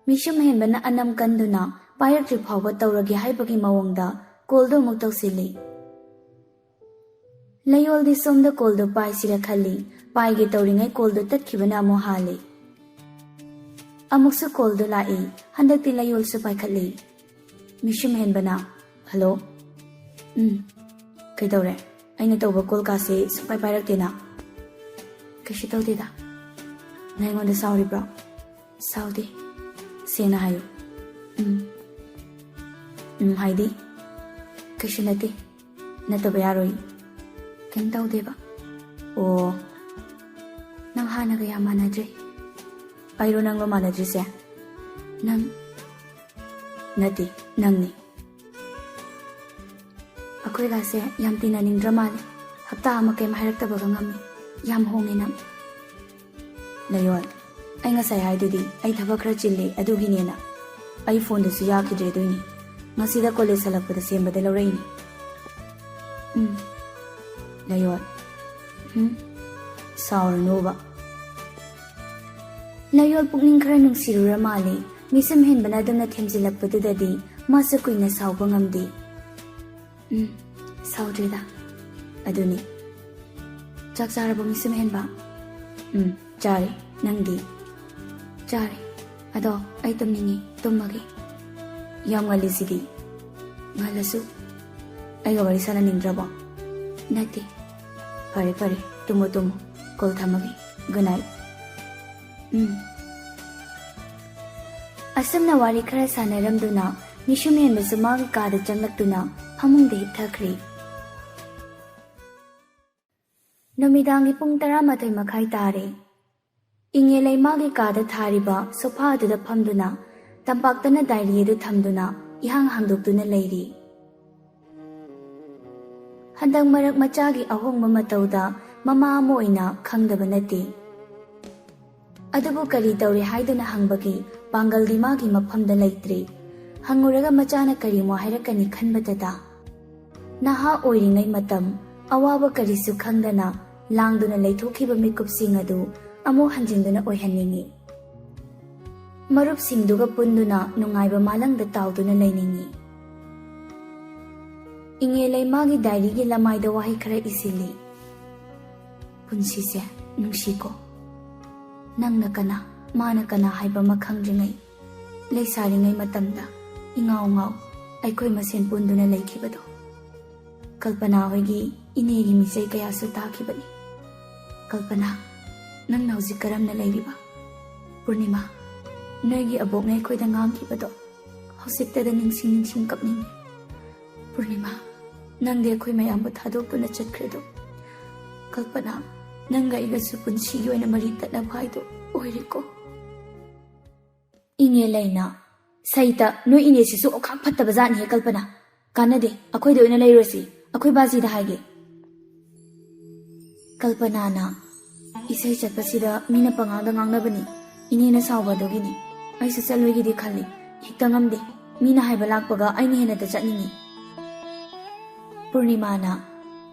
ꯃꯤꯁꯨꯝ ꯍꯦꯟꯕꯅ ꯑꯅꯝ ꯀꯟꯗꯨꯅ ꯄꯥꯏꯔꯛꯇ꯭ꯔꯤ ꯐꯥꯎꯕ ꯇꯧꯔꯒꯦ ꯍꯥꯏꯕꯒꯤ ꯃꯑꯣꯡꯗ callꯗꯨ ꯑꯃꯨꯛ ꯇꯧꯁꯤꯜꯂꯤ꯫ ꯂꯩꯌꯣꯜꯗꯤ ꯁꯣꯝꯗ callꯗꯨ ꯄꯥꯏꯁꯤꯔ ꯈꯜꯂꯤ, ꯄꯥꯏꯒꯦ ꯇꯧꯔꯤꯉꯩ callꯗꯨ ꯇꯠꯈꯤꯕꯅ ꯑꯃꯨꯛ ꯍꯥꯜꯂꯤ꯫ ꯑꯃꯨꯛꯁꯨ callꯗꯨ ꯂꯥꯛꯏ꯫ ꯍꯟꯗꯛꯇꯤ ꯂꯩꯌꯣꯜꯁꯨ ꯄꯥꯏꯈꯠꯂꯤ꯫ ꯃꯤꯁꯨꯝ ꯍꯦꯟꯕꯅ, "Hello? ꯎꯝ, ꯀꯩꯗꯧꯔꯦ? ꯑꯩꯅ ꯇꯧꯕ call ꯀꯥꯁꯦ ꯁꯨꯡꯄꯥꯏ ꯄꯥꯏꯔꯛꯇꯦꯅ?" "ꯀꯩꯁꯨ ꯇꯧꯗꯦꯗ꯫ ꯅꯪ ꯑꯩꯉꯣꯟꯗ ꯁꯥꯎꯔꯤꯕ꯭ꯔꯣ?" "ꯁꯥꯎꯗꯦ꯫ ꯁꯦꯡꯅ ꯍꯥꯏꯌꯨ꯫" "ꯎꯝ꯫ ꯎꯝ ꯍꯥꯏꯗꯤ?" "ꯀꯩꯁꯨ ꯅꯠꯇꯦ꯫ ꯅꯠꯇꯕ ꯌꯥꯔꯣꯏ꯫" "ꯀꯩꯝ ꯇꯧꯗꯦꯕ꯫" "ꯑꯣ, ꯅꯪ ꯍꯥꯟꯅꯒ ꯌꯥꯝ ꯃꯥꯟꯅꯗ꯭ꯔꯦ꯫" "ꯑꯩꯔꯣ ꯅꯪꯂꯣ ꯃꯥꯟꯅꯗ꯭ꯔꯤꯁꯦ?" "ꯅꯪ ꯅꯠꯇꯦ, ꯅꯪꯅꯤ꯫" "ꯑꯩꯈꯣꯏꯒꯁꯦ ꯌꯥꯝ ꯇꯤꯟꯅꯅꯤꯡꯗ꯭ꯔ ꯃꯥꯜꯂꯦ꯫ ꯍꯞꯇꯥ ꯑꯃ ꯀꯩꯝ ꯍꯥꯏꯔꯛꯇꯕꯒ ꯉꯝꯃꯤ꯫ ꯌꯥꯝ ꯍꯣꯡꯉꯦ ꯅꯪ꯫" "ꯂꯩꯌꯣꯜ, ꯑꯩ ꯉꯁꯥꯏ ꯍꯥꯏꯗꯨꯗꯤ ꯑꯩ ꯊꯕꯛ ꯈꯔ ꯆꯤꯜꯂꯤ ꯑꯗꯨꯒꯤꯅꯦꯅ꯫ ꯑꯩ phoneꯗꯨꯁꯨ ꯌꯥꯈꯤꯗ꯭ꯔꯦ ꯑꯗꯨꯏꯅꯤ꯫ ꯉꯁꯤꯗ college ꯍꯜꯂꯛꯄꯗ ꯁꯦꯝꯕꯗ ꯂꯧꯔꯛꯏꯅꯤ꯫" "ꯎꯝ꯫ ꯂꯩꯌꯣꯜ꯫ ꯎꯝ꯫ ꯁꯥꯎꯔꯅꯨꯕ꯫" ꯂꯩꯌꯣꯜ ꯄꯨꯛꯅꯤꯡ ꯈꯔ ꯅꯨꯡꯁꯤꯔꯨꯔ ꯃꯥꯜꯂꯦ꯫ ꯃꯤꯁꯨꯝ ꯍꯦꯟꯕꯅ ꯑꯗꯨꯝꯅ ꯊꯦꯝꯖꯤꯜꯂꯛꯄꯗꯨꯗꯗꯤ ꯃꯥꯁꯨ ꯀꯨꯏꯅ ꯁꯥꯎꯕ ꯉꯝꯗꯦ꯫ "ꯎꯝ, ꯁꯥꯎꯗ꯭ꯔꯦꯗ꯫ ꯑꯗꯨꯅꯤ꯫ ꯆꯥꯛ ꯆꯥꯔꯕꯣ ꯃꯤꯁꯨꯝ ꯍꯦꯟꯕ?" "ꯎꯝ, ꯆꯥꯔꯦ꯫ ꯅꯪꯗꯤ?" "ꯆꯥꯔꯦ꯫ ꯑꯗꯣ ꯑꯩ ꯇꯨꯝꯅꯤꯡꯉꯤ, ꯇꯨꯝꯃꯒꯦ꯫" ꯌꯥꯝ ꯉꯜꯂꯤꯁꯤꯗꯤ꯫ ꯉꯜꯂꯁꯨ ꯑꯩꯒ ꯋꯥꯔꯤ ꯁꯥꯟꯅꯅꯤꯡꯗ꯭ꯔꯕꯣ? ꯅꯠꯇꯦ꯫ ꯐꯔꯦ ꯐꯔꯦ, ꯇꯨꯝꯃꯣ ꯇꯨꯝꯃꯣ꯫ ꯀꯣꯜ ꯊꯝꯃꯒꯦ꯫ Good night. ꯎꯝ꯫ ꯑꯁꯨꯝꯅ ꯋꯥꯔꯤ ꯈꯔ ꯁꯥꯟꯅꯔꯝꯗꯨꯅ ꯅꯤꯁꯨꯝꯍꯦꯟꯕꯁꯨ ꯃꯥꯒꯤ ꯀꯥꯗ ꯆꯪꯂꯛꯇꯨꯅ ꯐꯃꯨꯡꯗ ꯍꯤꯞꯊꯈ꯭ꯔꯦ꯫ ꯅꯨꯃꯤꯗꯥꯡꯒꯤ ꯄꯨꯡ ꯇꯔꯥꯃꯥꯊꯣꯏ ꯃꯈꯥꯏ ꯇꯥꯔꯦ꯫ ꯏꯉꯦꯂꯩ ꯃꯥꯒꯤ ꯀꯥꯗ ꯊꯥꯔꯤꯕ ꯁꯣꯐꯥ ꯑꯗꯨꯗ ꯐꯝꯗꯨꯅ ꯇꯝꯄꯥꯛꯇꯅ ꯗꯥꯏꯔꯤ ꯑꯗꯨ ꯊꯝꯗꯨꯅ ꯏꯍꯥꯡ ꯍꯥꯡꯗꯣꯛꯇꯨꯅ ꯂꯩꯔꯤ꯫ ꯍꯟꯗꯛ ꯃꯔꯛ ꯃꯆꯥꯒꯤ ꯑꯍꯣꯡꯕ ꯃꯇꯧꯗ ꯃꯃꯥ ꯑꯃ ꯑꯣꯏꯅ ꯈꯪꯗꯕ ꯅꯠꯇꯦ꯫ ꯑꯗꯨꯕꯨ ꯀꯔꯤ ꯇꯧꯔꯤ ꯍꯥꯏꯗꯨꯅ ꯍꯪꯕꯒꯤ ꯄꯥꯡꯒꯜꯗꯤ ꯃꯥꯒꯤ ꯃꯐꯝꯗ ꯂꯩꯇ꯭ꯔꯤ꯫ ꯍꯪꯉꯨꯔꯒ ꯃꯆꯥꯅ ꯀꯔꯤꯃꯣ ꯍꯥꯏꯔꯛꯀꯅꯤ ꯈꯟꯕꯇꯗ꯫ ꯅꯍꯥ ꯑꯣꯏꯔꯤꯉꯩ ꯃꯇꯝ, ꯑꯋꯥꯕ ꯀꯔꯤꯁꯨ ꯈꯪꯗꯅ ꯂꯥꯡꯗꯨꯅ ꯂꯩꯊꯣꯛꯈꯤꯕ ꯃꯤꯀꯨꯞꯁꯤꯡ ꯑꯗꯨ ꯑꯃꯨꯛ ꯍꯟꯖꯤꯟꯗꯨꯅ ꯑꯣꯏꯍꯟꯅꯤꯡꯏ꯫ ꯃꯔꯨꯞꯁꯤꯡꯗꯨꯒ ꯄꯨꯟꯗꯨꯅ ꯅꯨꯡꯉꯥꯏꯕ ꯃꯥꯂꯪꯗ ꯇꯥꯎꯗꯨꯅ ꯂꯩꯅꯤꯡꯏ꯫ ꯏꯉꯦꯂꯩ ꯃꯥꯒꯤ ꯗꯥꯏꯔꯤꯒꯤ ꯂꯃꯥꯏꯗ ꯋꯥꯍꯩ ꯈꯔ ꯏꯁꯤꯜꯂꯤ꯫ ꯄꯨꯟꯁꯤꯁꯦ ꯅꯨꯡꯁꯤꯀꯣ꯫ ꯅꯪꯅ ꯀꯅꯥ, ꯃꯥꯅ ꯀꯅꯥ ꯍꯥꯏꯕ ꯑꯃ ꯈꯪꯗ꯭ꯔꯤꯉꯩ, ꯂꯩꯁꯥꯔꯤꯉꯩ ꯃꯇꯝꯗ ꯏꯉꯥꯎ ꯉꯥꯎ ꯑꯩꯈꯣꯏ ꯃꯁꯦꯟ ꯄꯨꯟꯗꯨꯅ ꯂꯩꯈꯤꯕꯗꯣ꯫ ꯀꯜꯄꯅꯥ ꯍꯣꯏꯒꯤ ꯏꯅꯦꯒꯤ ꯃꯤꯆꯩ ꯀꯌꯥꯁꯨ ꯇꯥꯈꯤꯕꯅꯤ꯫ ꯀꯜꯄꯅꯥ, ꯅꯪꯅ ꯍꯧꯖꯤꯛ ꯀꯔꯝꯅ ꯂꯩꯔꯤꯕ? ꯄꯨꯔꯅꯤꯃꯥ, ꯅꯣꯏꯒꯤ ꯑꯕꯣꯛꯅ ꯑꯩꯈꯣꯏꯗ ꯉꯥꯡꯈꯤꯕꯗꯣ ꯍꯧꯖꯤꯛꯇꯗ ꯅꯤꯡꯁꯤꯡ ꯅꯤꯡꯁꯤꯡ ꯀꯞꯅꯤꯡꯉꯤ꯫ ꯄꯨꯔꯅꯤꯃꯥ, ꯅꯪꯗꯤ ꯑꯩꯈꯣꯏ ꯃꯌꯥꯝꯕꯨ ꯊꯥꯗꯣꯛꯇꯨꯅ ꯆꯠꯈ꯭ꯔꯦꯗꯣ꯫ ꯀꯜꯄꯅꯥ, ꯅꯪꯒ ꯑꯩꯒꯁꯨ ꯄꯨꯟꯁꯤꯒꯤ ꯑꯣꯏꯅ ꯃꯔꯤ ꯇꯠꯅꯕ ꯍꯥꯏꯗꯣ ꯑꯣꯏꯔꯦꯀꯣ꯫ ꯏꯉꯦꯂꯩꯅ, ꯁꯩꯇ, ꯅꯣꯏ ꯏꯅꯦꯁꯤꯁꯨ ꯑꯣꯈꯥꯛ ꯐꯠꯇꯕ ꯖꯥꯠꯅꯤꯍꯦ ꯀꯜꯄꯅꯥ꯫ ꯀꯥꯟꯅꯗꯦ, ꯑꯩꯈꯣꯏꯗ ꯑꯣꯏꯅ ꯂꯩꯔꯨꯔꯁꯤ, ꯑꯩꯈꯣꯏ ꯕꯥꯖꯤꯗ ꯍꯥꯏꯒꯦ꯫ ꯀꯜꯄꯅꯥꯅ, ꯏꯁꯩ ꯆꯠꯄꯁꯤꯗ ꯃꯤꯅ ꯄꯉꯥꯡꯗ ꯉꯥꯡꯅꯕꯅꯤ, ꯏꯅꯦꯅ ꯁꯥꯎꯕ ꯑꯗꯨꯒꯤꯅꯤ꯫ ꯑꯩꯁꯨ ꯆꯠꯂꯣꯏꯒꯦꯗꯤ ꯈꯜꯂꯤ, ꯍꯦꯛꯇ ꯉꯝꯗꯦ꯫ ꯃꯤꯅ ꯍꯥꯏꯕ ꯂꯥꯛꯄꯒ ꯑꯩꯅ ꯍꯦꯟꯅꯇ ꯆꯠꯅꯤꯡꯉꯤ꯫ ꯄꯨꯔꯅꯤꯃꯥꯅ,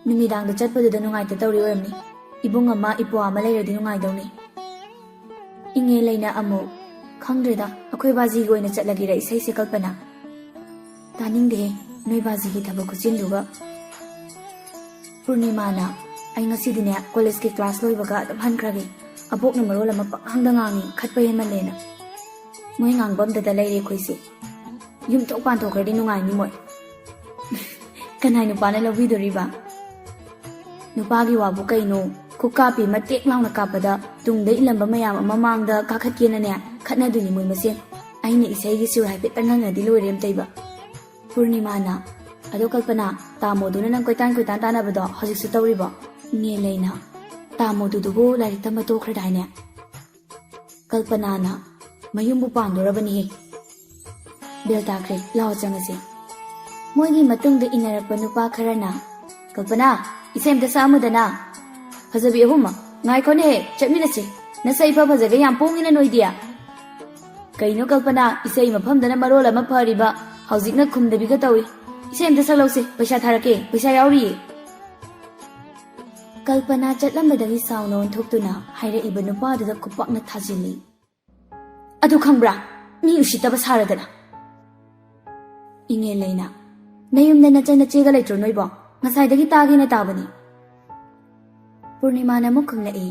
ꯅꯨꯃꯤꯗꯥꯡꯗ ꯆꯠꯄꯗꯨꯗ ꯅꯨꯡꯉꯥꯏꯇ ꯇꯧꯔꯤ ꯑꯣꯏꯔꯝꯅꯤ꯫ ꯏꯕꯨꯡ ꯑꯃ ꯏꯄ꯭ꯋꯥ ꯑꯃ ꯂꯩꯔꯗꯤ ꯅꯨꯡꯉꯥꯏꯗꯧꯅꯤ꯫ ꯏꯉꯦꯂꯩꯅ ꯑꯃꯨꯛ, ꯈꯪꯗ꯭ꯔꯦꯗ, ꯑꯩꯈꯣꯏ ꯕꯥꯖꯤꯒꯤ ꯑꯣꯏꯅ ꯆꯠꯂꯒꯦꯔ ꯏꯁꯩꯁꯦ ꯀꯜꯄꯅꯥ꯫ ꯇꯥꯅꯤꯡꯗꯦꯍꯦ, ꯅꯣꯏ ꯕꯥꯖꯤꯒꯤ ꯊꯕꯛ ꯈꯨꯠꯆꯤꯟꯗꯨꯒ꯫ ꯄꯨꯔꯅꯤꯃꯥꯅ, ꯑꯩ ꯉꯁꯤꯗꯤꯅꯦ ꯀꯣꯂꯦꯖꯀꯤ ꯀ꯭ꯂꯥꯁ ꯂꯣꯏꯕꯒ ꯑꯗꯨꯝ ꯍꯟꯈ꯭ꯔꯒꯦ꯫ ꯑꯕꯣꯛꯅ ꯃꯔꯣꯜ ꯑꯃ ꯄꯪꯉꯥꯡꯗ ꯉꯥꯡꯉꯤ, ꯈꯠꯄ ꯍꯦꯟꯃꯜꯂꯦꯅ꯫ ꯃꯣꯏ ꯉꯥꯡꯕꯝꯗꯗ ꯂꯩꯔꯦ ꯑꯩꯈꯣꯏꯁꯦ꯫ ꯌꯨꯝ ꯊꯣꯛ ꯄꯥꯟꯊꯣꯛꯈ꯭ꯔꯗꯤ ꯅꯨꯡꯉꯥꯏꯅꯤ ꯃꯣꯏ꯫ ꯀꯅꯥꯏ ꯅꯨꯄꯥꯅ ꯂꯧꯕꯤꯗꯣꯔꯤꯕ? ꯅꯨꯄꯥꯒꯤ ꯋꯥꯕꯨ ꯀꯩꯅꯣ? ꯈꯨꯀꯥꯞꯄꯤ ꯃꯇꯦꯛ ꯂꯥꯎꯅ ꯀꯥꯞꯄꯗ ꯇꯨꯡꯗ ꯏꯜꯂꯝꯕ ꯃꯌꯥꯝ ꯑꯃ ꯃꯥꯡꯗ ꯀꯥꯈꯠꯀꯦꯅꯅꯦ ꯈꯠꯅꯗꯣꯏꯅꯤ ꯃꯣꯏ ꯃꯁꯦꯟ꯫ ꯑꯩꯅ ꯏꯁꯩꯒꯤ ꯁꯨꯔ ꯍꯥꯏꯐꯦꯠꯇꯪ ꯉꯪꯉꯗꯤ ꯂꯣꯏꯔꯦ ꯑꯝꯇꯩꯕ꯫ ꯄꯨꯔꯅꯤꯃꯥꯅ, "ꯑꯗꯣ ꯀꯜꯄꯅꯥ, ꯇꯥꯃꯣꯗꯨꯅ ꯅꯪ ꯀꯣꯏꯇꯥꯟ ꯀꯣꯏꯇꯥꯟ ꯇꯥꯟꯅꯕꯗꯣ ꯍꯧꯖꯤꯛꯁꯨ ꯇꯧꯔꯤꯕꯣ?" ꯏꯉꯦꯜꯂꯩꯅ, "ꯇꯥꯃꯣꯗꯨꯗꯨꯕꯨ ꯂꯥꯏꯔꯤꯛ ꯇꯝꯕ ꯇꯣꯛꯈ꯭ꯔꯗꯥꯏꯅꯦ?" ꯀꯜꯄꯅꯥꯅ, "ꯃꯌꯨꯝꯕꯨ ꯄꯥꯟꯗꯣꯔꯕꯅꯤꯍꯦ꯫" "ꯕꯦꯜ ꯇꯥꯈ꯭ꯔꯦ, ꯂꯥꯛꯑꯣ ꯆꯪꯉꯁꯦ꯫" ꯃꯣꯏꯒꯤ ꯃꯇꯨꯡꯗ ꯏꯟꯅꯔꯛꯄ ꯅꯨꯄꯥ ꯈꯔꯅ, "ꯀꯜꯄꯅꯥ, ꯏꯁꯩ ꯑꯝꯇ ꯁꯛꯑꯝꯃꯨꯗꯅ꯫" "ꯐꯖꯕꯤ ꯑꯍꯨꯝꯃꯛ, ꯉꯥꯏꯈꯣꯅꯦ, ꯆꯠꯃꯤꯟꯅꯁꯤ꯫ ꯅꯁꯛ ꯏꯐ ꯐꯖꯒꯩ ꯌꯥꯝ ꯄꯣꯡꯉꯤꯅ ꯅꯣꯏꯗꯤ꯫" "ꯀꯩꯅꯣ ꯀꯜꯄꯅꯥ, ꯏꯁꯩ ꯃꯐꯝꯗꯅ ꯃꯔꯣꯜ ꯑꯃ ꯐꯔꯤꯕ, ꯍꯧꯖꯤꯛꯅ ꯈꯨꯝꯗꯕꯤꯒ ꯇꯧꯏ꯫ ꯏꯁꯩ ꯑꯝꯇ ꯁꯛꯂꯧꯁꯦ, ꯄꯩꯁꯥ ꯊꯥꯔꯛꯀꯦ, ꯄꯩꯁꯥ ꯌꯥꯎꯔꯤꯌꯦ꯫" ꯀꯜꯄꯅꯥ ꯆꯠꯂꯝꯕꯗꯒꯤ ꯁꯥꯎꯅ ꯑꯣꯟꯊꯣꯛꯇꯨꯅ ꯍꯥꯏꯔꯛꯏꯕ ꯅꯨꯄꯥꯗꯨꯗ ꯈꯨꯄꯥꯛꯅ ꯊꯥꯖꯤꯜꯂꯤ꯫ "ꯑꯗꯨ ꯈꯪꯕ꯭ꯔꯥ? ꯃꯤ ꯎꯁꯤꯠꯇꯕ ꯁꯥꯔꯗꯅ꯫" ꯏꯉꯦꯜꯂꯩꯅ, "ꯅꯌꯨꯝꯗ ꯅꯆꯟ ꯅꯆꯦꯒ ꯂꯩꯇ꯭ꯔꯣ ꯅꯣꯏꯕꯣ? ꯉꯁꯥꯏꯗꯒꯤ ꯇꯥꯒꯦꯅ ꯇꯥꯕꯅꯤ꯫" ꯄꯨꯔꯅꯤꯃꯥꯅ ꯑꯃꯨꯛ ꯈꯨꯝꯂꯛꯏ,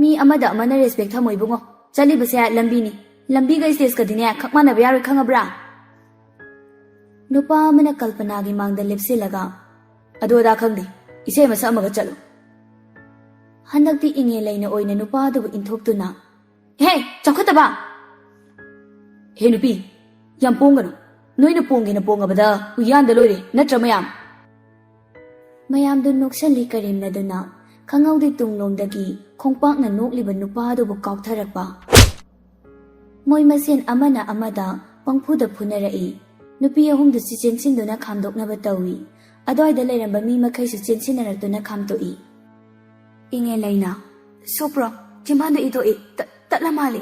"ꯃꯤ ꯑꯃꯗ ꯑꯃꯅ ꯔꯦꯁꯄꯦꯛ ꯊꯝꯃꯣ ꯏꯕꯨꯡꯉꯣ꯫ ꯆꯠꯂꯤꯕꯁꯦ ꯂꯝꯕꯤꯅꯤ꯫ ꯂꯝꯕꯤꯒ ꯁ꯭ꯇꯦꯖꯀꯗꯤꯅꯦ ꯈꯛ ꯃꯥꯟꯅꯕ ꯌꯥꯔꯣꯏ, ꯈꯪꯉꯕ꯭ꯔꯥ?" ꯅꯨꯄꯥ ꯑꯃꯅ ꯀꯜꯄꯅꯥꯒꯤ ꯃꯥꯡꯗ ꯂꯦꯞꯁꯤꯜꯂꯒ, "ꯑꯗꯨ ꯑꯗꯥ ꯈꯪꯗꯦ, ꯏꯁꯩ ꯑꯃ ꯁꯛꯑꯝꯃꯒ ꯆꯠꯂꯨ꯫" ꯍꯟꯗꯛꯇꯤ ꯏꯉꯦꯜꯂꯩꯅ ꯑꯣꯏꯅ ꯅꯨꯄꯥꯗꯨꯕꯨ ꯏꯟꯊꯣꯛꯇꯨꯅ, "ꯍꯦ, ꯆꯥꯎꯈꯠꯇꯕ! ꯍꯦ ꯅꯨꯄꯤ, ꯌꯥꯝ ꯄꯣꯡꯒꯅꯨ꯫ ꯅꯣꯏꯅ ꯄꯣꯡꯒꯦꯅ ꯄꯣꯡꯉꯕꯗ ꯎꯌꯥꯟꯗ ꯂꯣꯏꯔꯦ, ꯅꯠꯇ꯭ꯔ ꯃꯌꯥꯝ?" ꯃꯌꯥꯝꯗꯨ ꯅꯣꯛꯁꯜꯂꯤ ꯀꯔꯦꯝꯅꯗꯨꯅ, ꯈꯪꯍꯧꯗꯦ ꯇꯨꯡꯂꯣꯝꯗꯒꯤ ꯈꯣꯡꯄꯥꯛꯅ ꯅꯣꯛꯂꯤꯕ ꯅꯨꯄꯥꯗꯨꯕꯨ ꯀꯥꯎꯊꯔꯛꯄ꯫ ꯃꯣꯏ ꯃꯁꯦꯟ ꯑꯃꯅ ꯑꯃꯗ ꯄꯪꯐꯨꯗ ꯐꯨꯅꯔꯛꯏ꯫ ꯅꯨꯄꯤ ꯑꯍꯨꯝꯗꯨꯁꯨ ꯆꯦꯟꯁꯤꯟꯗꯨꯅ ꯈꯥꯝꯗꯣꯛꯅꯕ ꯇꯧꯏ꯫ ꯑꯗ꯭ꯋꯥꯏꯗ ꯂꯩꯔꯝꯕ ꯃꯤ ꯃꯈꯩꯁꯨ ꯆꯦꯟꯁꯤꯟꯅꯔꯛꯇꯨꯅ ꯈꯥꯝꯇꯣꯛꯏ꯫ ꯏꯉꯦꯜꯂꯩꯅ, "ꯁꯣꯛꯄ꯭ꯔꯣ? ꯆꯤꯝꯕꯥꯟꯗ ꯏ ꯊꯣꯛꯏ꯫ ꯇ-, ꯇꯠꯂ ꯃꯥꯜꯂꯦ꯫"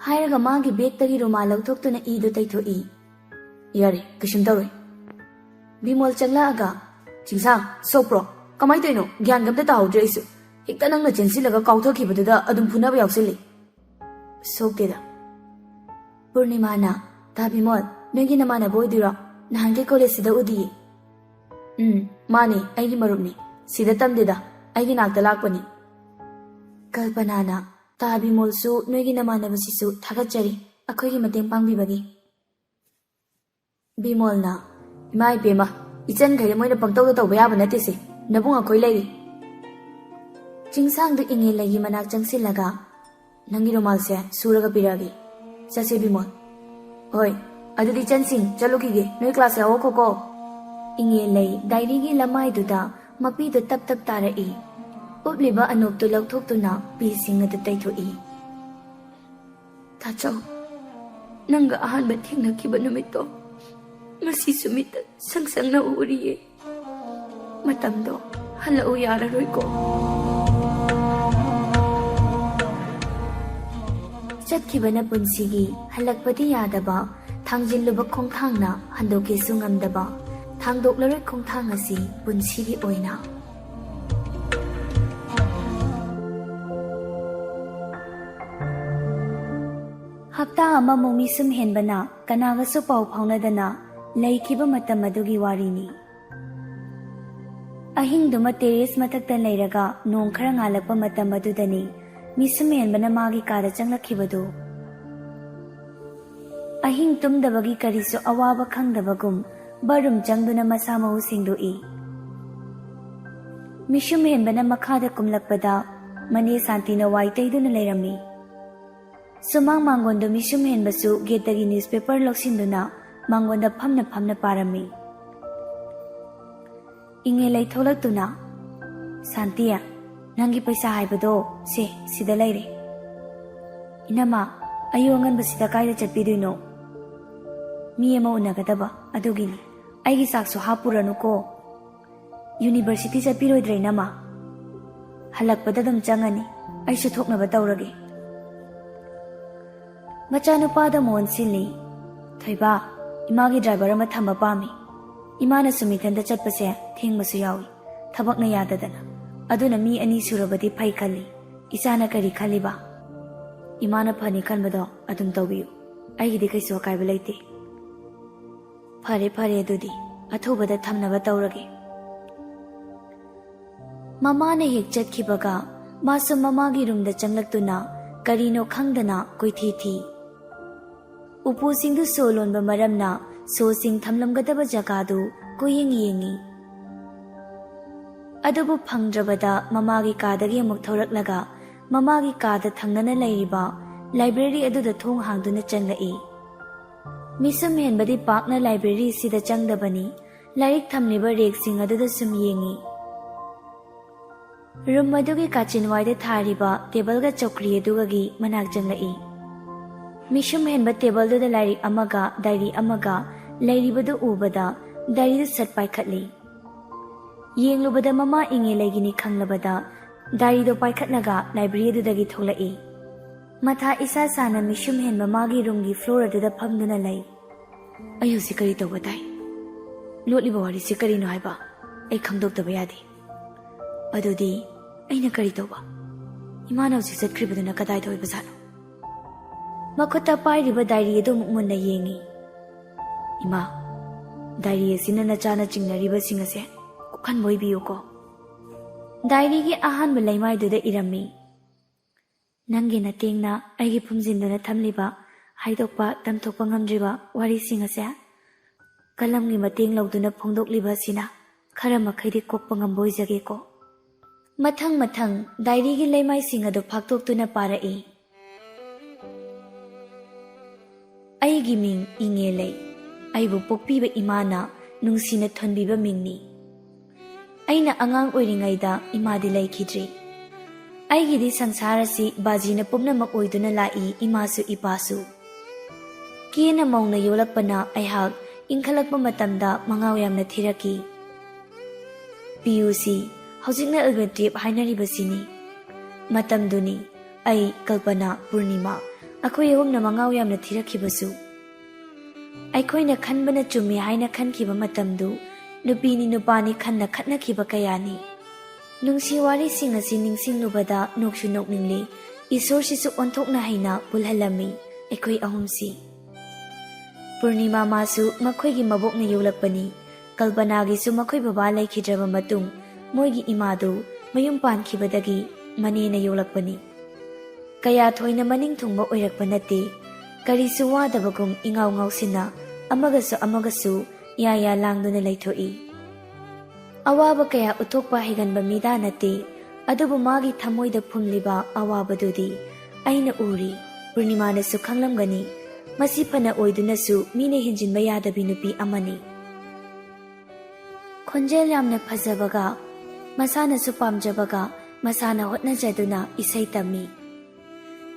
ꯍꯥꯏꯔꯒ ꯃꯥꯒꯤ ꯕꯦꯒꯇꯒꯤ ꯔꯨꯃꯥꯜ ꯂꯧꯊꯣꯛꯇꯨꯅ ꯏꯗꯨ ꯇꯩꯊꯣꯛꯏ꯫ "ꯌꯥꯔꯦ, ꯀꯩꯁꯨꯝ ꯇꯧꯔꯣꯏ꯫" ꯕꯤꯃꯣꯜ ꯆꯪꯂꯛꯑꯒ, "ꯆꯤꯡꯁꯥꯡ, ꯁꯣꯛꯄ꯭ꯔꯣ? ꯀꯃꯥꯏꯅ ꯇꯧꯔꯤꯅꯣ? ꯒ꯭ꯌꯥꯟꯒ ꯑꯝꯇ ꯇꯥꯍꯧꯗ꯭ꯔꯦ ꯑꯩꯁꯨ꯫ ꯍꯦꯛꯇ ꯅꯪꯅ ꯆꯦꯟꯁꯤꯜꯂꯒ ꯀꯥꯎꯊꯈꯤꯕꯗꯨꯗ ꯑꯗꯨꯝ ꯐꯨꯅꯕ ꯌꯥꯎꯁꯜꯂꯤ꯫" "ꯁꯣꯛꯇꯦꯗ꯫" ꯄꯨꯔꯅꯤꯃꯥꯅ, "ꯇꯥ ꯕꯤꯃꯣꯜ, ꯅꯣꯏꯒꯤ ꯅꯃꯥꯟꯅꯕ ꯑꯣꯏꯗꯣꯏꯔꯣ? ꯅꯍꯥꯟꯒꯩ ꯀꯣꯂꯦꯖꯁꯤꯗ ꯎꯗꯤꯌꯦ꯫" "ꯎꯝ, ꯃꯥꯅꯦ, ꯑꯩꯒꯤ ꯃꯔꯨꯞꯅꯤ꯫ ꯁꯤꯗ ꯇꯝꯗꯦꯗ, ꯑꯩꯒꯤ ꯅꯥꯛꯇ ꯂꯥꯛꯄꯅꯤ꯫" ꯀꯜꯄꯅꯥꯅ, "ꯇꯥ ꯕꯤꯃꯣꯜꯁꯨ ꯅꯣꯏꯒꯤ ꯅꯃꯥꯟꯅꯕꯁꯤꯁꯨ ꯊꯥꯒꯠꯆꯔꯤ, ꯑꯩꯈꯣꯏꯒꯤ ꯃꯇꯦꯡ ꯄꯥꯡꯕꯤꯕꯒꯤ꯫" ꯕꯤꯃꯣꯜꯅ, "ꯏꯃꯥ ꯏꯕꯦꯝꯃ, ꯏꯆꯟꯈꯩꯗ ꯃꯣꯏꯅ ꯄꯪꯇꯧꯗ ꯇꯧꯕ ꯌꯥꯕ ꯅꯠꯇꯦꯁꯦ꯫ ꯅꯕꯨꯡ ꯑꯩꯈꯣꯏ ꯂꯩꯔꯤ꯫" ꯆꯤꯡꯁꯥꯡꯗꯨ ꯏꯉꯦꯜꯂꯩꯒꯤ ꯃꯅꯥꯛ ꯆꯪꯁꯤꯜꯂꯒ, "ꯅꯪꯒꯤ ꯔꯨꯃꯥꯜꯁꯦ ꯁꯨꯔꯒ ꯄꯤꯔꯛꯑꯒꯦ꯫ ꯆꯠꯁꯦ ꯕꯤꯃꯣꯜ꯫" "ꯍꯣꯏ, ꯑꯗꯨꯗꯤ ꯏꯆꯟꯁꯤꯡ ꯆꯠꯂꯨꯈꯤꯒꯦ, ꯅꯣꯏ ꯀ꯭ꯂꯥꯁ ꯌꯥꯎꯍꯧꯈꯣꯀꯣ꯫" ꯏꯉꯦꯜꯂꯩ ꯗꯥꯏꯔꯤꯒꯤ ꯂꯃꯥꯏꯗꯨꯗ ꯃꯄꯤꯗꯨ ꯇꯞ ꯇꯞ ꯇꯥꯔꯛꯏ꯫ ꯎꯞꯂꯤꯕ ꯑꯅꯣꯞꯇꯨ ꯂꯧꯊꯣꯛꯇꯨꯅ ꯄꯤꯁꯤꯡ ꯑꯗꯨ ꯇꯩꯊꯣꯛꯏ꯫ "ꯇꯥꯆꯧ, ꯅꯪꯒ ꯑꯍꯥꯟꯕ ꯊꯦꯡꯅꯈꯤꯕ ꯅꯨꯃꯤꯠꯇꯣ ꯉꯁꯤꯁꯨ ꯃꯤꯠꯇ ꯁꯪ ꯁꯪꯅ ꯎꯔꯤꯌꯦ꯫ ꯃꯇꯝꯗꯣ ꯍꯜꯂꯛꯎ ꯌꯥꯔꯔꯣꯏꯀꯣ꯫" ꯆꯠꯈꯤꯕꯅ ꯄꯨꯟꯁꯤꯒꯤ, ꯍꯜꯂꯛꯄꯗꯤ ꯌꯥꯗꯕ, ꯊꯥꯡꯖꯤꯜꯂꯨꯕ ꯈꯣꯡꯊꯥꯡꯅ ꯍꯟꯗꯣꯛꯀꯦꯁꯨ ꯉꯝꯗꯕ, ꯊꯥꯡꯗꯣꯛꯂꯔꯣꯏ ꯈꯣꯡꯊꯥꯡ ꯑꯁꯤ ꯄꯨꯟꯁꯤꯒꯤ ꯑꯣꯏꯅ꯫ ꯍꯞꯇꯥ ꯑꯃꯃꯨꯛ ꯃꯤꯁꯨꯝ ꯍꯦꯟꯕꯅ ꯀꯅꯥꯒꯁꯨ ꯄꯥꯎ ꯐꯥꯎꯅꯗꯅ ꯂꯩꯈꯤꯕ ꯃꯇꯝ ꯑꯗꯨꯒꯤ ꯋꯥꯔꯤꯅꯤ꯫ ꯑꯍꯤꯡꯗꯨꯃ ꯇꯦꯔꯦꯁ ꯃꯊꯛꯇ ꯂꯩꯔꯒ ꯅꯣꯡ ꯈꯔ ꯉꯥꯜꯂꯛꯄ ꯃꯇꯝ ꯑꯗꯨꯗꯅꯤ ꯃꯤꯁꯨꯝ ꯍꯦꯟꯕꯅ ꯃꯥꯒꯤ ꯀꯥꯗ ꯆꯪꯂꯛꯈꯤꯕꯗꯨ꯫ ꯑꯍꯤꯡ ꯇꯨꯝꯗꯕꯒꯤ ꯀꯔꯤꯁꯨ ꯑꯋꯥꯕ ꯈꯪꯗꯕꯒꯨꯝ ꯕꯥꯠꯔꯨꯝ ꯆꯪꯗꯨꯅ ꯃꯁꯥ ꯃꯎ ꯁꯦꯡꯗꯣꯛꯏ꯫ ꯃꯤꯁꯨꯝ ꯍꯦꯟꯕꯅ ꯃꯈꯥꯗ ꯀꯨꯝꯂꯛꯄꯗ ꯃꯅꯦ ꯁꯥꯟꯇꯤꯅ ꯋꯥꯏ ꯇꯩꯗꯨꯅ ꯂꯩꯔꯝꯃꯤ꯫ ꯁꯨꯃꯥꯡ ꯃꯥꯡꯒꯣꯟꯗꯨ ꯃꯤꯁꯨꯝ ꯍꯦꯟꯕꯁꯨ ꯒꯦꯠꯇꯒꯤ ꯅ꯭ꯌꯨꯁꯄꯦꯄꯔ ꯂꯧꯁꯤꯟꯗꯨꯅ ꯃꯥꯡꯒꯣꯟꯗ ꯐꯝꯅ ꯐꯝꯅ ꯄꯥꯔꯝꯃꯤ꯫ ꯏꯉꯦꯂꯩ ꯊꯣꯛꯂꯛꯇꯨꯅ, "ꯁꯥꯟꯇꯤ, ꯅꯪꯒꯤ ꯄꯩꯁꯥ ꯍꯥꯏꯕꯗꯣ ꯁꯦ, ꯁꯤꯗ ꯂꯩꯔꯦ꯫" "ꯏꯅꯝꯃ, ꯑꯌꯨꯛ ꯑꯉꯟꯕꯁꯤꯗ ꯀꯥꯏꯗ ꯆꯠꯄꯤꯗꯣꯏꯅꯣ?" "ꯃꯤ ꯑꯃ ꯎꯅꯒꯗꯕ, ꯑꯗꯨꯒꯤꯅꯤ꯫ ꯑꯩꯒꯤ ꯆꯥꯛꯁꯨ ꯍꯥꯞꯄꯨꯔꯅꯨꯀꯣ꯫" "ꯌꯨꯅꯤꯚꯔꯁꯤꯇꯤ ꯆꯠꯄꯤꯔꯣꯏꯗ꯭ꯔꯥ, ꯏꯅꯝꯃ?" "ꯍꯜꯂꯛꯄꯗ ꯑꯗꯨꯝ ꯆꯪꯉꯅꯤ꯫ ꯑꯩꯁꯨ ꯊꯣꯛꯅꯕ ꯇꯧꯔꯒꯦ꯫" ꯃꯆꯥꯅꯨꯄꯥꯗ ꯃꯣꯟ ꯁꯤꯜꯂꯤ꯫ "ꯊꯣꯏꯕ, ꯏꯃꯥꯒꯤ ꯗ꯭ꯔꯥꯏꯚꯔ ꯑꯃ ꯊꯝꯕ ꯄꯥꯝꯃꯤ꯫ ꯏꯃꯥꯅ ꯁꯨꯝ ꯏꯊꯟꯇ ꯆꯠꯄꯁꯦ ꯊꯦꯡꯕꯁꯨ ꯌꯥꯎꯏ, ꯊꯕꯛꯅ ꯌꯥꯗꯗꯅ꯫ ꯑꯗꯨꯅ ꯃꯤ ꯑꯅꯤ ꯁꯨꯔꯕꯗꯤ ꯐꯩ ꯈꯜꯂꯤ꯫ ꯏꯆꯥꯅ ꯀꯔꯤ ꯈꯜꯂꯤꯕ?" "ꯏꯃꯥꯅ ꯐꯅꯤ ꯈꯟꯕꯗꯣ ꯑꯗꯨꯝ ꯇꯧꯕꯤꯌꯨ꯫ ꯑꯩꯒꯤꯗꯤ ꯀꯩꯁꯨ ꯑꯀꯥꯏꯕ ꯂꯩꯇꯦ꯫" "ꯐꯔꯦ, ꯐꯔꯦ, ꯑꯗꯨꯗꯤ ꯑꯊꯨꯕꯗ ꯊꯝꯅꯕ ꯇꯧꯔꯒꯦ꯫" ꯃꯃꯥꯅ ꯍꯦꯛ ꯆꯠꯈꯤꯕꯒ ꯃꯥꯁꯨ ꯃꯃꯥꯒꯤ ꯔꯨꯝꯗ ꯆꯪꯂꯛꯇꯨꯅ ꯀꯔꯤꯅꯣ ꯈꯪꯗꯅ ꯀꯣꯏꯊꯤ ꯊꯤ꯫ ꯎꯄꯨꯁꯤꯡꯗꯨ ꯁꯣ ꯂꯣꯟꯕ ꯃꯔꯝꯅ ꯁꯣꯁꯤꯡ ꯊꯝꯂꯝꯒꯗꯕ ꯖꯒꯥꯗꯨ ꯀꯣꯏꯌꯦꯡ ꯌꯦꯡꯉꯤ꯫ ꯑꯗꯨꯕꯨ ꯐꯪꯗ꯭ꯔꯕꯗ ꯃꯃꯥꯒꯤ ꯀꯥꯗꯒꯤ ꯑꯃꯨꯛ ꯊꯣꯔꯛꯂꯒ ꯃꯃꯥꯒꯤ ꯀꯥꯗ ꯊꯪꯅꯅ ꯂꯩꯔꯤꯕ ꯂꯥꯏꯕ꯭ꯔꯦꯔꯤ ꯑꯗꯨꯗ ꯊꯣꯡ ꯍꯥꯡꯗꯨꯅ ꯆꯪꯂꯛꯏ꯫ ꯃꯤꯁꯨꯝ ꯍꯦꯟꯕꯗꯤ ꯄꯥꯛꯅ ꯂꯥꯏꯕ꯭ꯔꯦꯔꯤꯁꯤꯗ ꯆꯪꯗꯕꯅꯤ꯫ ꯂꯥꯏꯔꯤꯛ ꯊꯝꯂꯤꯕ ꯔꯦꯛꯁꯤꯡ ꯑꯗꯨꯗ ꯁꯨꯝ ꯌꯦꯡꯉꯤ꯫ ꯔꯨꯝ ꯑꯗꯨꯒꯤ ꯀꯥꯆꯤꯟꯋꯥꯏꯗ ꯊꯥꯔꯤꯕ ꯇꯦꯕꯜꯒ ꯆꯧꯀ꯭ꯔꯤ ꯑꯗꯨꯒꯒꯤ ꯃꯅꯥꯛ ꯆꯪꯂꯛꯏ꯫ ꯃꯤꯁꯨꯝ ꯍꯦꯟꯕ ꯇꯦꯕꯜꯗꯨꯗ ꯂꯥꯏꯔꯤꯛ ꯑꯃꯒ ꯗꯥꯏꯔꯤ ꯑꯃꯒ ꯂꯩꯔꯤꯕꯗꯨ ꯎꯕꯗ ꯗꯥꯏꯔꯤꯗꯨ ꯁꯠ ꯄꯥꯏꯈꯠꯂꯤ꯫ ꯌꯦꯡꯂꯨꯕꯗ ꯃꯃꯥ ꯏꯉꯦꯂꯩꯒꯤꯅꯤ ꯈꯪꯂꯕꯗ ꯗꯥꯏꯔꯤꯗꯣ ꯄꯥꯏꯈꯠꯂꯒ ꯂꯥꯏꯕ꯭ꯔꯦꯔꯤ ꯑꯗꯨꯗꯒꯤ ꯊꯣꯛꯂꯛꯏ꯫ ꯃꯊꯥ ꯏꯁꯥ ꯁꯥꯅ ꯃꯤꯁꯨꯝ ꯍꯦꯟꯕ ꯃꯥꯒꯤ ꯔꯨꯝꯒꯤ ꯐ꯭ꯂꯣꯔ ꯑꯗꯨꯗ ꯐꯝꯗꯨꯅ ꯂꯩ꯫ "ꯑꯩ ꯍꯧꯖꯤꯛ ꯀꯔꯤ ꯇꯧꯕ ꯇꯥꯏ? ꯂꯣꯠꯂꯤꯕ ꯋꯥꯔꯤꯁꯤ ꯀꯔꯤꯅꯣ ꯍꯥꯏꯕ ꯑꯩ ꯈꯪꯗꯣꯛꯇꯕ ꯌꯥꯗꯦ꯫ ꯑꯗꯨꯗꯤ ꯑꯩꯅ ꯀꯔꯤ ꯇꯧꯕ? ꯏꯃꯥꯅ ꯍꯧꯖꯤꯛ ꯆꯠꯈ꯭ꯔꯤꯕꯗꯨꯅ ꯀꯗꯥꯏꯗ ꯑꯣꯏꯕꯖꯥꯠꯅꯣ?" ꯃꯈꯨꯠꯇ ꯄꯥꯏꯔꯤꯕ ꯗꯥꯏꯔꯤ ꯑꯗꯨ ꯑꯃꯨꯛ ꯃꯨꯟꯅ ꯌꯦꯡꯉꯤ꯫ "ꯏꯃꯥ, ꯗꯥꯏꯔꯤ ꯑꯁꯤꯅ ꯅꯆꯥꯅ ꯆꯤꯡꯅꯔꯤꯕꯁꯤꯡ ꯑꯁꯦ ꯀꯣꯛꯍꯟꯕ ꯑꯣꯏꯕꯤꯌꯨꯀꯣ꯫" ꯗꯥꯏꯔꯤꯒꯤ ꯑꯍꯥꯟꯕ ꯂꯩꯃꯥꯏꯗꯨꯗ ꯏꯔꯝꯃꯤ, "ꯅꯪꯒꯤ ꯅꯇꯦꯡꯅ ꯑꯩꯒꯤ ꯐꯨꯝꯖꯤꯟꯗꯨꯅ ꯊꯝꯂꯤꯕ, ꯍꯥꯏꯗꯣꯛꯄ ꯇꯝꯊꯣꯛꯄ ꯉꯝꯗ꯭ꯔꯤꯕ ꯋꯥꯔꯤꯁꯤꯡ ꯑꯁꯦ ꯀꯂꯝꯒꯤ ꯃꯇꯦꯡ ꯂꯧꯗꯨꯅ ꯐꯣꯡꯗꯣꯛꯂꯤꯕ ꯑꯁꯤꯅ ꯈꯔ ꯃꯈꯩꯗꯤ ꯀꯣꯛꯄ ꯉꯝꯕ ꯑꯣꯏꯖꯒꯦꯀꯣ꯫" ꯃꯊꯪ ꯃꯊꯪ ꯗꯥꯏꯔꯤꯒꯤ ꯂꯩꯃꯥꯏꯁꯤꯡ ꯑꯗꯨ ꯐꯥꯛꯇꯣꯛꯇꯨꯅ ꯄꯥꯔꯛꯏ꯫ "ꯑꯩꯒꯤ ꯃꯤꯡ ꯏꯉꯦꯂꯩ꯫ ꯑꯩꯕꯨ ꯄꯣꯛꯄꯤꯕ ꯏꯃꯥꯅ ꯅꯨꯡꯁꯤꯅ ꯊꯣꯟꯕꯤꯕ ꯃꯤꯡꯅꯤ꯫ ꯑꯩꯅ ꯑꯉꯥꯡ ꯑꯣꯏꯔꯤꯉꯩꯗ ꯏꯃꯥꯗꯤ ꯂꯩꯈꯤꯗ꯭ꯔꯤ꯫ ꯑꯩꯒꯤꯗꯤ ꯁꯪꯁꯥꯔ ꯑꯁꯤ ꯕꯥꯖꯤꯅ ꯄꯨꯝꯅꯃꯛ ꯑꯣꯏꯗꯨꯅ ꯂꯥꯛꯏ, ꯏꯃꯥꯁꯨ ꯏꯄꯥꯁꯨ꯫ ꯀꯦꯅ ꯃꯧꯅ ꯌꯣꯛꯂꯛꯄꯅ ꯑꯩꯍꯥꯛ ꯏꯟꯈꯠꯂꯛꯄ ꯃꯇꯝꯗ ꯃꯉꯥꯎ ꯌꯥꯝꯅ ꯊꯤꯔꯛꯈꯤ꯫ ꯄꯤ ꯌꯨ ꯁꯤ, ꯍꯧꯖꯤꯛꯅ ꯑꯦꯂꯚꯦꯟ ꯇꯨꯌꯦꯜꯐ ꯍꯥꯏꯅꯔꯤꯕꯁꯤꯅꯤ꯫ ꯃꯇꯝꯗꯨꯅꯤ ꯑꯩ, ꯀꯜꯄꯅꯥ, ꯄꯨꯔꯅꯤꯃꯥ, ꯑꯩꯈꯣꯏ ꯑꯍꯨꯝꯅ ꯃꯉꯥꯎ ꯌꯥꯝꯅ ꯊꯤꯔꯛꯈꯤꯕꯁꯨ꯫ ꯑꯩꯈꯣꯏꯅ ꯈꯟꯕꯅ ꯆꯨꯝꯃꯤ ꯍꯥꯏꯅ ꯈꯟꯈꯤꯕ ꯃꯇꯝꯗꯨ ꯅꯨꯄꯤꯅꯤ ꯅꯨꯄꯥꯅꯤ ꯈꯟꯅ ꯈꯠꯅꯈꯤꯕ ꯀꯌꯥꯅꯤ꯫ ꯅꯨꯡꯁꯤ ꯋꯥꯔꯤꯁꯤꯡ ꯑꯁꯤ ꯅꯤꯡꯁꯤꯡꯂꯨꯕꯗ ꯅꯣꯛꯁꯨ ꯅꯣꯛꯅꯤꯡꯂꯤ, ꯏꯁꯣꯔꯁꯤꯁꯨ ꯑꯣꯟꯊꯣꯛꯅ ꯍꯩꯅ ꯄꯨꯜꯍꯜꯂꯝꯃꯤ ꯑꯩꯈꯣꯏ ꯑꯍꯨꯝꯁꯤ꯫ ꯄꯨꯔꯅꯤꯃꯥ ꯃꯥꯁꯨ ꯃꯈꯣꯏꯒꯤ ꯃꯕꯣꯛꯅ ꯌꯣꯛꯂꯛꯄꯅꯤ꯫ ꯀꯜꯄꯅꯥꯒꯤꯁꯨ ꯃꯈꯣꯏ ꯕꯕꯥ ꯂꯩꯈꯤꯗ꯭ꯔꯕ ꯃꯇꯨꯡ ꯃꯣꯏꯒꯤ ꯏꯃꯥꯗꯨ ꯃꯌꯨꯝ ꯄꯥꯟꯈꯤꯕꯗꯒꯤ ꯃꯅꯦꯅ ꯌꯣꯛꯂꯛꯄꯅꯤ꯫ ꯀꯌꯥ ꯊꯣꯏꯅ ꯃꯅꯤꯡ ꯊꯨꯡꯕ ꯑꯣꯏꯔꯛꯄ ꯅꯠꯇꯦ꯫ ꯀꯔꯤꯁꯨ ꯋꯥꯗꯕꯒꯨꯝ ꯏꯉꯥꯎ ꯉꯥꯎꯁꯤꯟꯅ ꯑꯃꯒꯁꯨ ꯑꯃꯒꯁꯨ ꯌꯥ ꯌꯥ ꯂꯥꯡꯗꯨꯅ ꯂꯩꯊꯣꯛꯏ꯫ ꯑꯋꯥꯕ ꯀꯌꯥ ꯎꯠꯊꯣꯛꯄ ꯍꯩꯒꯟꯕ ꯃꯤꯗꯥ ꯅꯠꯇꯦ, ꯑꯗꯨꯕꯨ ꯃꯥꯒꯤ ꯊꯃꯣꯏꯗ ꯐꯨꯝꯂꯤꯕ ꯑꯋꯥꯕꯗꯨꯗꯤ ꯑꯩꯅ ꯎꯔꯤ꯫ ꯄꯨꯔꯅꯤꯃꯥꯅꯁꯨ ꯈꯪꯂꯝꯒꯅꯤ꯫ ꯃꯁꯤ ꯐꯅ ꯑꯣꯏꯗꯨꯅꯁꯨ ꯃꯤꯅ ꯍꯦꯟꯖꯤꯟꯕ ꯌꯥꯗꯕꯤ ꯅꯨꯄꯤ ꯑꯃꯅꯤ꯫ ꯈꯣꯟꯖꯦꯜ ꯌꯥꯝꯅ ꯐꯖꯕꯒ, ꯃꯁꯥꯅꯁꯨ ꯄꯥꯝꯖꯕꯒ, ꯃꯁꯥꯅ ꯍꯣꯠꯅꯖꯗꯨꯅ ꯏꯁꯩ ꯇꯝꯃꯤ꯫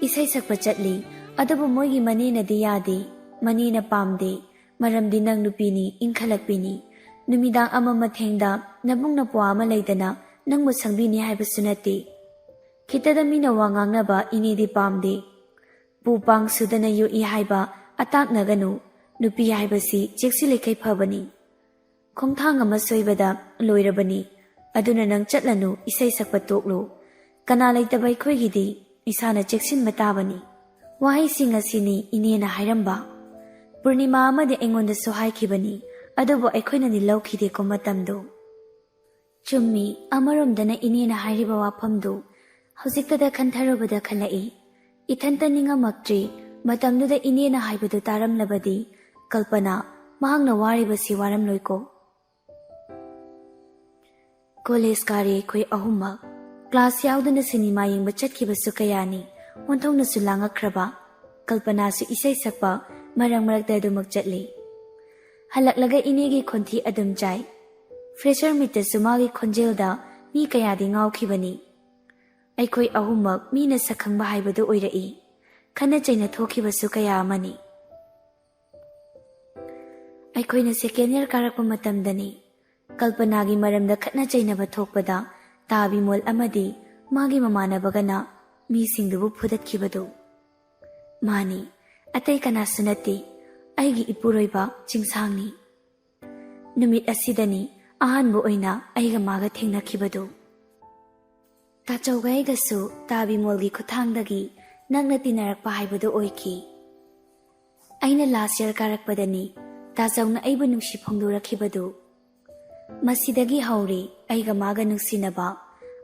ꯏꯁꯩ ꯁꯛꯄ ꯆꯠꯂꯤ, ꯑꯗꯨꯕꯨ ꯃꯣꯏꯒꯤ ꯃꯅꯦꯅꯗꯤ ꯌꯥꯗꯦ, ꯃꯅꯦꯅ ꯄꯥꯝꯗꯦ, ꯃꯔꯝꯗꯤ ꯅꯪ ꯅꯨꯄꯤꯅꯤ, ꯏꯟꯈꯠꯂꯛꯄꯤꯅꯤ꯫ ꯅꯨꯃꯤꯗꯥꯡ ꯑꯃꯝ ꯑꯊꯦꯡꯗ ꯅꯕꯨꯡ ꯅꯄ꯭ꯋꯥ ꯑꯃ ꯂꯩꯗꯅ ꯅꯪꯕꯨ ꯁꯪꯕꯤꯅꯤ ꯍꯥꯏꯕꯁꯨ ꯅꯠꯇꯦ꯫ ꯈꯤꯇꯗ ꯃꯤꯅ ꯋꯥ ꯉꯥꯡꯅꯕ ꯏꯅꯦꯗꯤ ꯄꯥꯝꯗꯦ꯫ ꯄꯨ ꯄꯥꯡ ꯁꯨꯗꯅ ꯌꯣꯛꯏ ꯍꯥꯏꯕ ꯑꯇꯥꯛꯅꯒꯅꯨ꯫ ꯅꯨꯄꯤ ꯍꯥꯏꯕꯁꯤ ꯆꯦꯛꯁꯤꯜꯂꯤꯈꯩ ꯐꯕꯅꯤ꯫ ꯈꯣꯡꯊꯥꯡ ꯑꯃ ꯁꯣꯏꯕꯗ ꯂꯣꯏꯔꯕꯅꯤ꯫ ꯑꯗꯨꯅ ꯅꯪ ꯆꯠꯂꯅꯨ, ꯏꯁꯩ ꯁꯛꯄ ꯇꯣꯛꯂꯨ꯫ ꯀꯅꯥ ꯂꯩꯇꯕ ꯑꯩꯈꯣꯏꯒꯤꯗꯤ ꯏꯁꯥꯅ ꯆꯦꯛꯁꯤꯟꯕ ꯇꯥꯕꯅꯤ꯫ ꯋꯥꯍꯩꯁꯤꯡ ꯑꯁꯤꯅꯤ ꯏꯅꯦꯅ ꯍꯥꯏꯔꯝꯕ꯫ ꯄꯨꯔꯅꯤꯃꯥ ꯑꯃꯗꯤ ꯑꯩꯉꯣꯟꯗꯁꯨ ꯍꯥꯏꯈꯤꯕꯅꯤ, ꯑꯗꯨꯕꯨ ꯑꯩꯈꯣꯏꯅꯗꯤ ꯂꯧꯈꯤꯗꯦꯀꯣ ꯃꯇꯝꯗꯨ꯫ ꯆꯨꯝꯃꯤ, ꯑꯃꯔꯣꯝꯗꯅ ꯏꯅꯦꯅ ꯍꯥꯏꯔꯤꯕ ꯋꯥꯐꯝꯗꯨ ꯍꯧꯖꯤꯛꯇꯗ ꯈꯟꯊꯔꯨꯕꯗ ꯈꯜꯂꯛꯏ꯫ ꯏꯊꯟꯇ ꯅꯤꯡꯉꯝꯃꯛꯇ꯭ꯔꯤ꯫ ꯃꯇꯝꯗꯨꯗ ꯏꯅꯦꯅ ꯍꯥꯏꯕꯗꯨ ꯇꯥꯔꯝꯂꯕꯗꯤ ꯀꯜꯄꯅꯥ, ꯃꯍꯥꯛꯅ ꯋꯥꯔꯤꯕꯁꯤ ꯋꯥꯔꯝꯂꯣꯏꯀꯣ꯫ ꯀꯣꯂꯦꯖ ꯀꯥꯔꯦ ꯑꯩꯈꯣꯏ ꯑꯍꯨꯝꯃꯛ꯫ ꯀ꯭ꯂꯥꯁ ꯌꯥꯎꯗꯅ ꯁꯤꯅꯦꯃꯥ ꯌꯦꯡꯕ ꯆꯠꯈꯤꯕꯁꯨ ꯀꯌꯥꯅꯤ꯫ ꯑꯣꯟꯊꯣꯛꯅꯁꯨ ꯂꯥꯡꯉꯛꯈ꯭ꯔꯕ꯫ ꯀꯜꯄꯅꯥꯁꯨ ꯏꯁꯩ ꯁꯛꯄ ꯃꯔꯛ ꯃꯔꯛꯇ ꯑꯗꯨꯃꯛ ꯆꯠꯂꯤ꯫ ꯍꯜꯂꯛꯂꯒ ꯏꯅꯦꯒꯤ ꯈꯣꯟꯊꯤ ꯑꯗꯨꯝ ꯆꯥꯏ꯫ ꯐ꯭ꯔꯦꯁꯔ ꯃꯤꯠꯇꯁꯨ ꯃꯥꯒꯤ ꯈꯣꯟꯖꯦꯜꯗ ꯃꯤ ꯀꯌꯥꯗꯤ ꯉꯥꯎꯈꯤꯕꯅꯤ꯫ ꯑꯩꯈꯣꯏ ꯑꯍꯨꯝꯃꯛ ꯃꯤꯅ ꯁꯛꯈꯪꯕ ꯍꯥꯏꯕꯗꯨ ꯑꯣꯏꯔꯛꯏ꯫ ꯈꯠꯅ ꯆꯩꯅ ꯊꯣꯛꯈꯤꯕꯁꯨ ꯀꯌꯥ ꯑꯃꯅꯤ꯫ ꯑꯩꯈꯣꯏꯅ ꯁꯦꯀꯦꯟ ꯏꯌꯔ ꯀꯥꯔꯛꯄ ꯃꯇꯝꯗꯅꯤ꯫ ꯀꯜꯄꯅꯥꯒꯤ ꯃꯔꯝꯗ ꯈꯠꯅ ꯆꯩꯅꯕ ꯊꯣꯛꯄꯗ ꯇꯥ ꯕꯤꯃꯣꯜ ꯑꯃꯗꯤ ꯃꯥꯒꯤ ꯃꯃꯥꯟꯅꯕꯒꯅ ꯃꯤꯁꯤꯡꯗꯨꯕꯨ ꯐꯨꯗꯠꯈꯤꯕꯗꯨ꯫ ꯃꯥꯅꯤ, ꯑꯇꯩ ꯀꯅꯥꯁꯨ ꯅꯠꯇꯦ, ꯑꯩꯒꯤ ꯏꯄꯨꯔꯣꯏꯕ ꯆꯤꯡꯁꯥꯡꯅꯤ꯫ ꯅꯨꯃꯤꯠ ꯑꯁꯤꯗꯅꯤ ꯑꯍꯥꯟꯕ ꯑꯣꯏꯅ ꯑꯩꯒ ꯃꯥꯒ ꯊꯦꯡꯅꯈꯤꯕꯗꯨ꯫ ꯇꯥꯆꯧꯒ ꯑꯩꯒꯁꯨ ꯇꯥ ꯕꯤꯃꯣꯜꯒꯤ ꯈꯨꯠꯊꯥꯡꯗꯒꯤ ꯅꯛꯅ ꯇꯤꯟꯅꯔꯛꯄ ꯍꯥꯏꯕꯗꯨ ꯑꯣꯏꯈꯤ꯫ ꯑꯩꯅ ꯂꯥꯁ ꯏꯌꯔ ꯀꯥꯔꯛꯄꯗꯅꯤ ꯇꯥꯆꯧꯅ ꯑꯩꯕꯨ ꯅꯨꯡꯁꯤ ꯐꯣꯡꯗꯣꯔꯛꯈꯤꯕꯗꯨ꯫ ꯃꯁꯤꯗꯒꯤ ꯍꯧꯔꯦ ꯑꯩꯒ ꯃꯥꯒ ꯅꯨꯡꯁꯤꯅꯕ꯫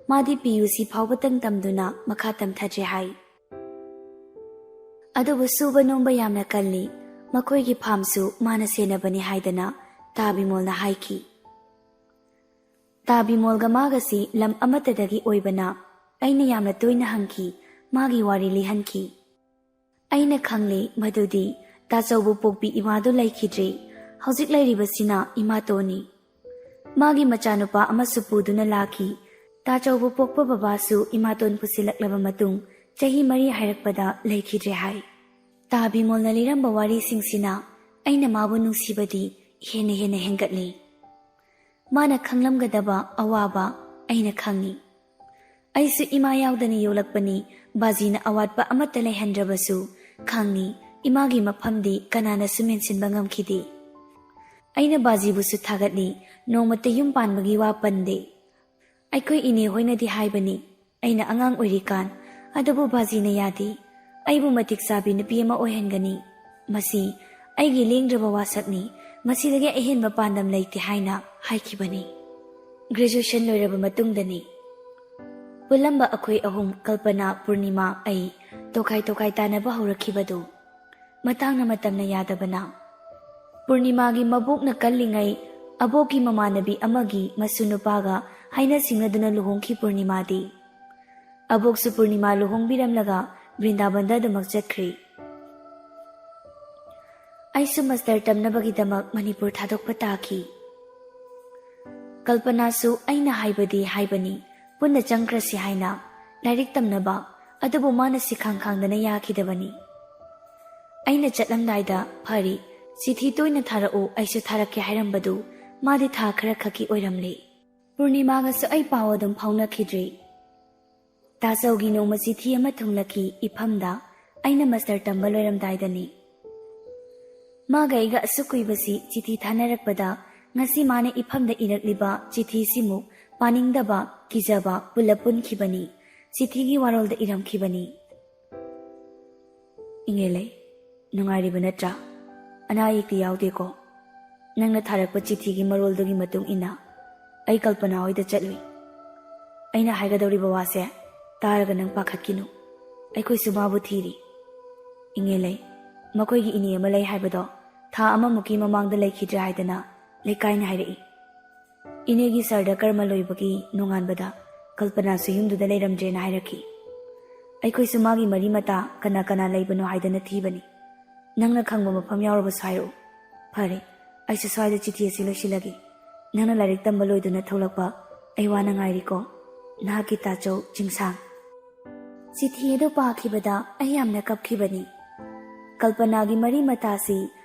ꯃꯥꯗꯤ ꯄꯤ ꯌꯨ ꯁꯤ ꯐꯥꯎꯕꯇꯪ ꯇꯝꯗꯨꯅ ꯃꯈꯥ ꯇꯝꯊꯗ꯭ꯔꯦ ꯍꯥꯏ꯫ ꯑꯗꯨꯕꯨ ꯁꯨꯕ ꯅꯣꯝꯕ ꯌꯥꯝꯅ ꯀꯜꯂꯤ꯫ ꯃꯈꯣꯏꯒꯤ ꯐꯥꯝꯁꯨ ꯃꯥꯅ ꯁꯦꯟꯅꯕꯅꯤ ꯍꯥꯏꯗꯅ ꯇꯥ ꯕꯤꯃꯣꯜꯅ ꯍꯥꯏꯈꯤ꯫ ꯇꯥ ꯕꯤꯃꯣꯜꯒ ꯃꯥꯒꯁꯤ ꯂꯝ ꯑꯃꯠꯇꯗꯒꯤ ꯑꯣꯏꯕꯅ ꯑꯩꯅ ꯌꯥꯝꯅ ꯇꯣꯏꯅ ꯍꯪꯈꯤ, ꯃꯥꯒꯤ ꯋꯥꯔꯤ ꯂꯤꯍꯟꯈꯤ꯫ ꯑꯩꯅ ꯈꯪꯂꯦ ꯃꯗꯨꯗꯤ ꯇꯥꯆꯧꯕꯨ ꯄꯣꯛꯄꯤ ꯏꯃꯥꯗꯨ ꯂꯩꯈꯤꯗ꯭ꯔꯦ, ꯍꯧꯖꯤꯛ ꯂꯩꯔꯤꯕꯁꯤꯅ ꯏꯃꯥꯇꯣꯟꯅꯤ꯫ ꯃꯥꯒꯤ ꯃꯆꯥꯅꯨꯄꯥ ꯑꯃꯁꯨ ꯄꯨꯗꯨꯅ ꯂꯥꯛꯈꯤ꯫ ꯇꯥꯆꯧꯕꯨ ꯄꯣꯛꯄ ꯕꯕꯥꯁꯨ ꯏꯃꯥꯇꯣꯟ ꯄꯨꯁꯤꯜꯂꯛꯂꯕ ꯃꯇꯨꯡ ꯆꯍꯤ ꯃꯔꯤ ꯍꯥꯏꯔꯛꯄꯗ ꯂꯩꯈꯤꯗ꯭ꯔꯦ ꯍꯥꯏ꯫ ꯇꯥ ꯕꯤꯃꯣꯜꯅ ꯂꯤꯔꯝꯕ ꯋꯥꯔꯤꯁꯤꯡꯁꯤꯅ ꯑꯩꯅ ꯃꯥꯕꯨ ꯅꯨꯡꯁꯤꯕꯗꯤ ꯍꯦꯟꯅ ꯍꯦꯟꯅ ꯍꯦꯟꯒꯠꯂꯤ꯫ ꯃꯥꯅ ꯈꯪꯂꯝꯒꯗꯕ ꯑꯋꯥꯕ ꯑꯩꯅ ꯈꯪꯏ꯫ ꯑꯩꯁꯨ ꯏꯃꯥ ꯌꯥꯎꯗꯅ ꯌꯣꯛꯂꯛꯄꯅꯤ, ꯕꯥꯖꯤꯅ ꯑꯋꯥꯠꯄ ꯑꯃꯠꯇ ꯂꯩꯍꯟꯗ꯭ꯔꯕꯁꯨ ꯈꯪꯏ, ꯏꯃꯥꯒꯤ ꯃꯐꯝꯗꯤ ꯀꯅꯥꯅꯁꯨ ꯃꯦꯟꯁꯤꯟꯕ ꯉꯝꯈꯤꯗꯦ꯫ ꯑꯩꯅ ꯕꯥꯖꯤꯕꯨꯁꯨ ꯊꯥꯒꯠꯂꯤ, ꯅꯣꯡꯃꯇ ꯌꯨꯝ ꯄꯥꯟꯕꯒꯤ ꯋꯥ ꯄꯟꯗꯦ꯫ ꯑꯩꯈꯣꯏ ꯏꯅꯦ ꯍꯣꯏꯅꯗꯤ ꯍꯥꯏꯕꯅꯤ, ꯑꯩꯅ ꯑꯉꯥꯡ ꯑꯣꯏꯔꯤꯀꯥꯟ, ꯑꯗꯨꯕꯨ ꯕꯥꯖꯤꯅ ꯌꯥꯗꯦ, ꯑꯩꯕꯨ ꯃꯇꯤꯛ ꯆꯥꯕꯤ ꯅꯨꯄꯤ ꯑꯃ ꯑꯣꯏꯍꯟꯒꯅꯤ, ꯃꯁꯤ ꯑꯩꯒꯤ ꯂꯦꯡꯗ꯭ꯔꯕ ꯋꯥꯁꯛꯅꯤ, ꯃꯁꯤꯗꯒꯤ ꯑꯍꯦꯟꯕ ꯄꯥꯟꯗꯝ ꯂꯩꯇꯦ ꯍꯥꯏꯅ ꯍꯥꯏꯈꯤꯕꯅꯤ꯫ ꯒ꯭ꯔꯦꯖꯨꯑꯦꯁꯟ ꯂꯣꯏꯔꯕ ꯃꯇꯨꯡꯗꯅꯤ꯫ ꯄꯨꯜꯂꯝꯕ ꯑꯩꯈꯣꯏ ꯑꯍꯨꯝ ꯀꯜꯄꯅꯥ, ꯄꯨꯔꯅꯤꯃꯥ, ꯑꯩ ꯇꯣꯈꯥꯏ ꯇꯣꯈꯥꯏ ꯇꯥꯅꯕ ꯍꯧꯔꯛꯈꯤꯕꯗꯨ ꯃꯇꯥꯡꯅ ꯃꯇꯝꯅ ꯌꯥꯗꯕꯅ꯫ ꯄꯨꯔꯅꯤꯃꯥꯒꯤ ꯃꯕꯣꯛꯅ ꯀꯜꯂꯤꯉꯩ ꯑꯕꯣꯛꯀꯤ ꯃꯃꯥꯟꯅꯕꯤ ꯑꯃꯒꯤ ꯃꯁꯨ ꯅꯨꯄꯥꯒ ꯍꯥꯏꯅ ꯁꯤꯡꯅꯗꯨꯅ ꯂꯨꯍꯣꯡꯈꯤ ꯄꯨꯔꯅꯤꯃꯥꯗꯤ꯫ ꯑꯕꯣꯛꯁꯨ ꯄꯨꯔꯅꯤꯃꯥ ꯂꯨꯍꯣꯡꯕꯤꯔꯝꯂꯒ ꯕ꯭ꯔꯤꯟꯗꯥꯕꯟꯗ ꯑꯗꯨꯃꯛ ꯆꯠꯈ꯭ꯔꯤ꯫ ꯑꯩꯁꯨ ꯃꯁꯇꯔ ꯇꯝꯅꯕꯒꯤꯗꯃꯛ ꯃꯅꯤꯄꯨꯔ ꯊꯥꯗꯣꯛꯄ ꯇꯥꯈꯤ꯫ ꯀꯜꯄꯅꯥꯁꯨ ꯑꯩꯅ ꯍꯥꯏꯕꯗꯤ ꯍꯥꯏꯕꯅꯤ, ꯄꯨꯟꯅ ꯆꯪꯈ꯭ꯔꯁꯤ ꯍꯥꯏꯅ ꯂꯥꯏꯔꯤꯛ ꯇꯝꯅꯕ, ꯑꯗꯨꯕꯨ ꯃꯥꯅ ꯁꯤꯈꯥꯡ ꯈꯥꯡꯗꯅ ꯌꯥꯈꯤꯗꯕꯅꯤ꯫ ꯑꯩꯅ ꯆꯠꯂꯝꯗꯥꯏꯗ "ꯐꯔꯤ, ꯆꯤꯊꯤ ꯇꯣꯏꯅ ꯊꯥꯔꯛꯎ, ꯑꯩꯁꯨ ꯊꯥꯔꯛꯀꯦ" ꯍꯥꯏꯔꯝꯕꯗꯨ ꯃꯥꯗꯤ ꯊꯥ ꯈꯔ ꯈꯛꯀꯤ ꯑꯣꯏꯔꯝꯂꯦ꯫ ꯄꯨꯔꯅꯤꯃꯥꯒꯁꯨ ꯑꯩ ꯄꯥꯎ ꯑꯗꯨꯝ ꯐꯥꯎꯅꯈꯤꯗ꯭ꯔꯦ꯫ ꯇꯥꯆꯧꯒꯤ ꯅꯣꯡꯃ ꯆꯤꯊꯤ ꯑꯃ ꯊꯨꯡꯂꯛꯈꯤ ꯏꯐꯝꯗ, ꯑꯩꯅ ꯃꯁꯇꯔ ꯇꯝꯕ ꯂꯣꯏꯔꯝꯗꯥꯏꯗꯅꯤ꯫ ꯃꯥꯒ ꯑꯩꯒ ꯑꯁꯨꯛ ꯀꯨꯏꯕꯁꯤ ꯆꯤꯊꯤ ꯊꯥꯅꯔꯛꯄꯗ ꯉꯁꯤ ꯃꯥꯅ ꯏꯐꯝꯗ ꯏꯔꯛꯂꯤꯕ ꯆꯤꯊꯤꯁꯤꯃꯨꯛ ꯄꯥꯅꯤꯡꯗꯕ, ꯀꯤꯖꯕ ꯄꯨꯜꯂꯞ ꯄꯨꯟꯈꯤꯕꯅꯤ꯫ ꯆꯤꯊꯤꯒꯤ ꯋꯥꯔꯣꯜꯗ ꯏꯔꯝꯈꯤꯕꯅꯤ꯫ "ꯏꯉꯦꯂꯩ, ꯅꯨꯡꯉꯥꯏꯔꯤꯕ ꯅꯠꯇ꯭ꯔꯥ? ꯑꯅꯥ ꯑꯌꯦꯛꯇꯤ ꯌꯥꯎꯗꯦꯀꯣ? ꯅꯪꯅ ꯊꯥꯔꯛꯄ ꯆꯤꯊꯤꯒꯤ ꯃꯔꯣꯜꯗꯨꯒꯤ ꯃꯇꯨꯡ ꯏꯟꯅ ꯑꯩ ꯀꯜꯄꯅꯥ ꯍꯣꯏꯗ ꯆꯠꯂꯨꯏ꯫ ꯑꯩꯅ ꯍꯥꯏꯒꯗꯧꯔꯤꯕ ꯋꯥꯁꯦ ꯇꯥꯔꯒ ꯅꯪ ꯄꯥꯈꯠꯈꯤꯅꯨ꯫ ꯑꯩꯈꯣꯏꯁꯨ ꯃꯥꯕꯨ ꯊꯤꯔꯤ꯫ ꯏꯉꯦꯂꯩ, ꯃꯈꯣꯏꯒꯤ ꯏꯅꯦ ꯑꯃ ꯂꯩ ꯍꯥꯏꯕꯗꯣ ꯊꯥ ꯑꯃꯃꯨꯛꯀꯤ ꯃꯃꯥꯡꯗ ꯂꯩꯈꯤꯗ꯭ꯔꯦ ꯍꯥꯏꯗꯅ ꯂꯩꯀꯥꯏꯅ ꯍꯥꯏꯔꯛꯏ꯫ ꯏꯅꯦꯒꯤ ꯁꯔꯗ ꯀꯔꯃ ꯂꯣꯏꯕꯒꯤ ꯅꯣꯡꯉꯥꯟꯕꯗ ꯀꯜꯄꯅꯥꯁꯨ ꯌꯨꯝꯗꯨꯗ ꯂꯩꯔꯝꯗ꯭ꯔꯦꯅ ꯍꯥꯏꯔꯛꯈꯤ꯫ ꯑꯩꯈꯣꯏꯁꯨ ꯃꯥꯒꯤ ꯃꯔꯤ ꯃꯇꯥ ꯀꯅꯥ ꯀꯅꯥ ꯂꯩꯕꯅꯣ ꯍꯥꯏꯗꯅ ꯊꯤꯕꯅꯤ꯫ ꯅꯪꯅ ꯈꯪꯕ ꯃꯐꯝ ꯌꯥꯎꯔꯕꯁꯨ ꯍꯥꯏꯔꯛꯎ꯫ ꯐꯔꯦ, ꯑꯩꯁꯨ ꯁ꯭ꯋꯥꯏꯗ ꯆꯤꯊꯤ ꯑꯁꯤ ꯂꯣꯏꯁꯤꯜꯂꯒꯦ꯫ ꯅꯪꯅ ꯂꯥꯏꯔꯤꯛ ꯇꯝꯕ ꯂꯣꯏꯗꯨꯅ ꯊꯣꯛꯂꯛꯄ ꯑꯩ ꯋꯥꯅ ꯉꯥꯏꯔꯤꯀꯣ꯫ ꯅꯍꯥꯛꯀꯤ ꯇꯥꯆꯧ ꯆꯤꯡꯁꯥꯡ꯫ ꯆꯤꯊꯤ ꯑꯗꯨ ꯄꯥꯈꯤꯕꯗ ꯑꯩ ꯌꯥꯝꯅ ꯀꯞꯈꯤꯕꯅꯤ꯫ ꯀꯜꯄꯅꯥꯒꯤ ꯃꯔꯤ ꯃꯇꯥꯁꯤ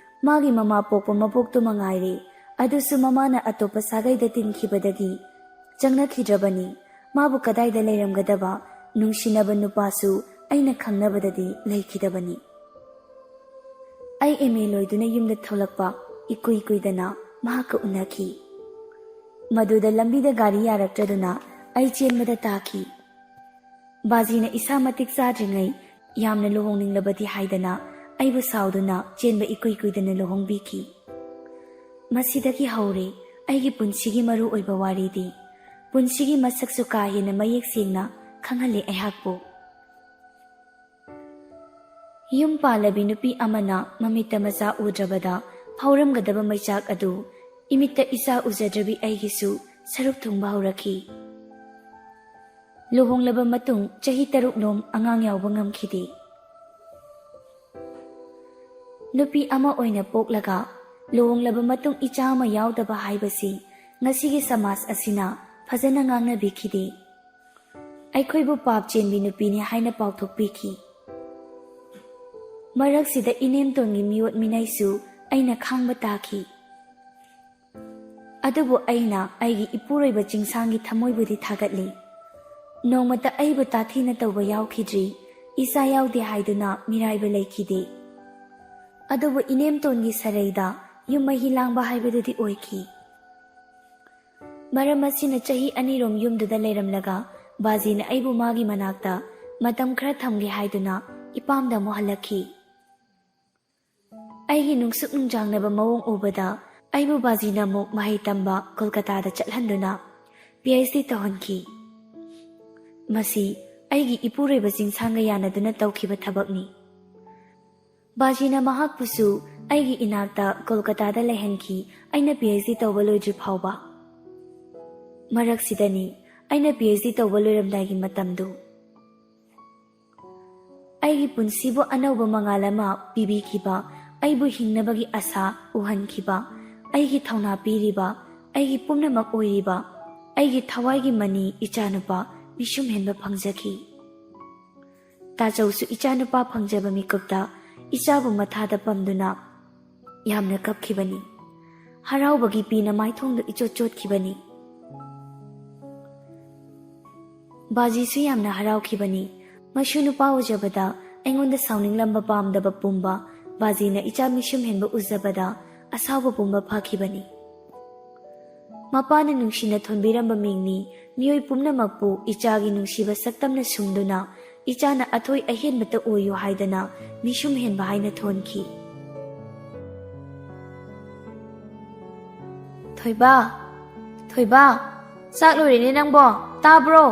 ꯃꯥꯒꯤ ꯃꯃꯥ ꯄꯣꯛꯄ ꯃꯄꯣꯛꯇꯨ ꯃꯉꯥꯏꯔꯦ, ꯑꯗꯨꯁꯨ ꯃꯃꯥꯅ ꯑꯇꯣꯞꯄ ꯁꯥꯒꯩꯗ ꯇꯤꯟꯈꯤꯕꯗꯒꯤ ꯆꯪꯅꯈꯤꯗ꯭ꯔꯕꯅꯤ꯫ ꯃꯥꯕꯨ ꯀꯗꯥꯏꯗ ꯂꯩꯔꯝꯒꯗꯕ ꯅꯨꯡꯁꯤꯅꯕ ꯅꯨꯄꯥꯁꯨ ꯑꯩꯅ ꯈꯪꯅꯕꯗꯗꯤ ꯂꯩꯈꯤꯗꯕꯅꯤ꯫ ꯑꯩ ꯑꯦꯝ ꯑꯦ ꯂꯣꯏꯗꯨꯅ ꯌꯨꯝꯗ ꯊꯣꯛꯂꯛꯄ ꯏꯀꯨꯏ ꯀꯨꯏꯗꯅ ꯃꯍꯥꯛꯀ ꯎꯅꯈꯤ꯫ ꯃꯗꯨꯗ ꯂꯝꯕꯤꯗ ꯒꯥꯔꯤ ꯌꯥꯔꯛꯇ꯭ꯔꯗꯨꯅ ꯑꯩ ꯆꯦꯟꯕꯗ ꯇꯥꯈꯤ꯫ ꯕꯥꯖꯤꯅ ꯏꯁꯥ ꯃꯇꯤꯛ ꯆꯥꯗ꯭ꯔꯤꯉꯩ ꯌꯥꯝꯅ ꯂꯨꯍꯣꯡꯅꯤꯡꯂꯕꯗꯤ ꯍꯥꯏꯗꯅ ꯑꯩꯕꯨ ꯁꯥꯎꯗꯨꯅ ꯆꯦꯟꯕ ꯏꯀꯨꯏ ꯀꯨꯏꯗꯅ ꯂꯨꯍꯣꯡꯕꯤꯈꯤ꯫ ꯃꯁꯤꯗꯒꯤ ꯍꯧꯔꯦ ꯑꯩꯒꯤ ꯄꯨꯟꯁꯤꯒꯤ ꯃꯔꯨ ꯑꯣꯏꯕ ꯋꯥꯔꯤꯗꯤ꯫ ꯄꯨꯟꯁꯤꯒꯤ ꯃꯁꯛꯁꯨ ꯀꯥ ꯍꯦꯟꯅ ꯃꯌꯦꯛ ꯁꯦꯡꯅ ꯈꯪꯍꯜꯂꯦ ꯑꯩꯍꯥꯛꯄꯨ꯫ ꯌꯨꯝ ꯄꯥꯜꯂꯕꯤ ꯅꯨꯄꯤ ꯑꯃꯅ ꯃꯃꯤꯠꯇ ꯃꯆꯥ ꯎꯗ꯭ꯔꯕꯗ ꯐꯥꯎꯔꯝꯒꯗꯕ ꯃꯩꯆꯥꯛ ꯑꯗꯨ ꯏꯃꯤꯠꯇ ꯏꯆꯥ ꯎꯖꯗ꯭ꯔꯕꯤ ꯑꯩꯒꯤꯁꯨ ꯁꯔꯨꯛ ꯊꯨꯡꯕ ꯍꯧꯔꯛꯈꯤ꯫ ꯂꯨꯍꯣꯡꯂꯕ ꯃꯇꯨꯡ ꯆꯍꯤ ꯇꯔꯨꯛꯂꯣꯝ ꯑꯉꯥꯡ ꯌꯥꯎꯕ ꯉꯝꯈꯤꯗꯦ꯫ ꯅꯨꯄꯤ ꯑꯃ ꯑꯣꯏꯅ ꯄꯣꯛꯂꯒ ꯂꯨꯍꯣꯡꯂꯕ ꯃꯇꯨꯡ ꯏꯆꯥ ꯑꯃ ꯌꯥꯎꯗꯕ ꯍꯥꯏꯕꯁꯤ ꯉꯁꯤꯒꯤ ꯁꯃꯥꯖ ꯑꯁꯤꯅ ꯐꯖꯅ ꯉꯥꯡꯅꯕꯤꯈꯤꯗꯦ꯫ ꯑꯩꯈꯣꯏꯕꯨ ꯄꯥꯞ ꯆꯦꯟꯕꯤ ꯅꯨꯄꯤꯅꯤ ꯍꯥꯏꯅ ꯄꯥꯎꯊꯣꯛꯄꯤꯈꯤ꯫ ꯃꯔꯛꯁꯤꯗ ꯏꯅꯦꯝꯇꯣꯟꯒꯤ ꯃꯤꯑꯣꯠ ꯃꯤꯅꯩꯁꯨ ꯑꯩꯅ ꯈꯥꯡꯕ ꯇꯥꯈꯤ꯫ ꯑꯗꯨꯕꯨ ꯑꯩꯅ ꯑꯩꯒꯤ ꯏꯄꯨꯔꯣꯏꯕ ꯆꯤꯡꯁꯥꯡꯒꯤ ꯊꯃꯣꯏꯕꯨꯗꯤ ꯊꯥꯒꯠꯂꯤ꯫ ꯅꯣꯡꯃꯇ ꯑꯩꯕꯨ ꯇꯥꯊꯤꯅ ꯇꯧꯕ ꯌꯥꯎꯈꯤꯗ꯭ꯔꯤ, ꯏꯆꯥ ꯌꯥꯎꯗꯦ ꯍꯥꯏꯗꯨꯅ ꯃꯤꯔꯥꯏꯕ ꯂꯩꯈꯤꯗꯦ꯫ ꯑꯗꯨꯕꯨ ꯏꯅꯦꯝꯇꯣꯟꯒꯤ ꯁꯔꯩꯗ ꯌꯨꯝ ꯃꯍꯤ ꯂꯥꯡꯕ ꯍꯥꯏꯕꯗꯨꯗꯤ ꯑꯣꯏꯈꯤ꯫ ꯃꯔꯝ ꯑꯁꯤꯅ ꯆꯍꯤ ꯑꯅꯤꯔꯣꯝ ꯌꯨꯝꯗꯨꯗ ꯂꯩꯔꯝꯂꯒ ꯕꯥꯖꯤꯅ ꯑꯩꯕꯨ ꯃꯥꯒꯤ ꯃꯅꯥꯛꯇ ꯃꯇꯝ ꯈꯔ ꯊꯝꯒꯦ ꯍꯥꯏꯗꯨꯅ ꯏꯄꯥꯝꯗ ꯑꯃꯨꯛ ꯍꯜꯂꯛꯈꯤ꯫ ꯑꯩꯒꯤ ꯅꯨꯡꯁꯨꯛ ꯅꯨꯡꯖꯥꯡꯅꯕ ꯃꯑꯣꯡ ꯎꯕꯗ ꯑꯩꯕꯨ ꯕꯥꯖꯤꯅ ꯑꯃꯨꯛ ꯃꯍꯩ ꯇꯝꯕ ꯀꯣꯜꯀꯇꯥꯗ ꯆꯠꯍꯟꯗꯨꯅ ꯄꯤ ꯑꯩꯆ ꯗꯤ ꯇꯧꯍꯟꯈꯤ꯫ ꯃꯁꯤ ꯑꯩꯒꯤ ꯏꯄꯨꯔꯣꯏꯕ ꯆꯤꯡꯁꯥꯡꯒ ꯌꯥꯅꯗꯨꯅ ꯇꯧꯈꯤꯕ ꯊꯕꯛꯅꯤ꯫ ꯕꯥꯖꯤꯅ ꯃꯍꯥꯛꯄꯨꯁꯨ ꯑꯩꯒꯤ ꯏꯅꯥꯛꯇ ꯀꯣꯜꯀꯇꯥꯗ ꯂꯩꯍꯟꯈꯤ, ꯑꯩꯅ ꯄꯤ ꯑꯩꯆ ꯗꯤ ꯇꯧꯕ ꯂꯣꯏꯗ꯭ꯔꯤ ꯐꯥꯎꯕ꯫ ꯃꯔꯛꯁꯤꯗꯅꯤ ꯑꯩꯅ ꯄꯤ ꯑꯩꯆ ꯗꯤ ꯇꯧꯕ ꯂꯣꯏꯔꯝꯗꯥꯏꯒꯤ ꯃꯇꯝꯗꯨ꯫ ꯑꯩꯒꯤ ꯄꯨꯟꯁꯤꯕꯨ ꯑꯅꯧꯕ ꯃꯉꯥꯜ ꯑꯃ ꯄꯤꯕꯤꯈꯤꯕ, ꯑꯩꯕꯨ ꯍꯤꯡꯅꯕꯒꯤ ꯑꯁꯥ ꯎꯍꯟꯈꯤꯕ, ꯑꯩꯒꯤ ꯊꯧꯅꯥ ꯄꯤꯔꯤꯕ, ꯑꯩꯒꯤ ꯄꯨꯝꯅꯃꯛ ꯑꯣꯏꯔꯤꯕ, ꯑꯩꯒꯤ ꯊꯋꯥꯏꯒꯤ ꯃꯅꯤ ꯏꯆꯥꯅꯨꯄꯥ ꯃꯤꯁꯨꯝ ꯍꯦꯟꯕ ꯐꯪꯖꯈꯤ꯫ ꯇꯥꯆꯧꯁꯨ ꯏꯆꯥꯅꯨꯄꯥ ꯐꯪꯖꯕ ꯃꯤꯀꯨꯞꯇ ꯏꯆꯥꯕꯨ ꯃꯊꯥꯗ ꯄꯝꯗꯨꯅ ꯌꯥꯝꯅ ꯀꯞꯈꯤꯕꯅꯤ꯫ ꯍꯔꯥꯎꯕꯒꯤ ꯄꯤꯅ ꯃꯥꯏꯊꯣꯡꯗꯨ ꯏꯆꯣꯠ ꯆꯣꯠꯈꯤꯕꯅꯤ꯫ ꯕꯥꯖꯤꯁꯨ ꯌꯥꯝꯅ ꯍꯔꯥꯎꯈꯤꯕꯅꯤ꯫ ꯃꯁꯨ ꯅꯨꯄꯥ ꯎꯖꯕꯗ ꯑꯩꯉꯣꯟꯗ ꯁꯥꯎꯅꯤꯡꯂꯝꯕ ꯄꯥꯝꯗꯕ ꯄꯨꯝꯕ ꯕꯥꯖꯤꯅ ꯏꯆꯥ ꯃꯤꯁꯨꯝ ꯍꯦꯟꯕ ꯎꯖꯕꯗ ꯑꯁꯥꯎꯕ ꯄꯨꯝꯕ ꯐꯈꯤꯕꯅꯤ꯫ ꯃꯄꯥꯅ ꯅꯨꯡꯁꯤꯅ ꯊꯣꯟꯕꯤꯔꯝꯕ ꯃꯤꯡꯅꯤ꯫ ꯃꯤꯑꯣꯏ ꯄꯨꯝꯅꯃꯛꯄꯨ ꯏꯆꯥꯒꯤ ꯅꯨꯡꯁꯤꯕ ꯁꯛꯇꯝꯅ ꯁꯨꯝꯗꯨꯅ ꯏꯆꯥꯅ ꯑꯊꯣꯏ ꯑꯍꯦꯟꯕꯇ ꯑꯣꯏꯌꯨ ꯍꯥꯏꯗꯅ ꯃꯤꯁꯨꯝ ꯍꯦꯟꯕ ꯍꯥꯏꯅ ꯊꯣꯟꯈꯤ꯫ "ꯊꯣꯏꯕ, ꯊꯣꯏꯕ, ꯆꯥꯛ ꯂꯣꯏꯔꯦꯅꯦ ꯅꯪꯕꯣ, ꯇꯥꯕ꯭ꯔꯣ?"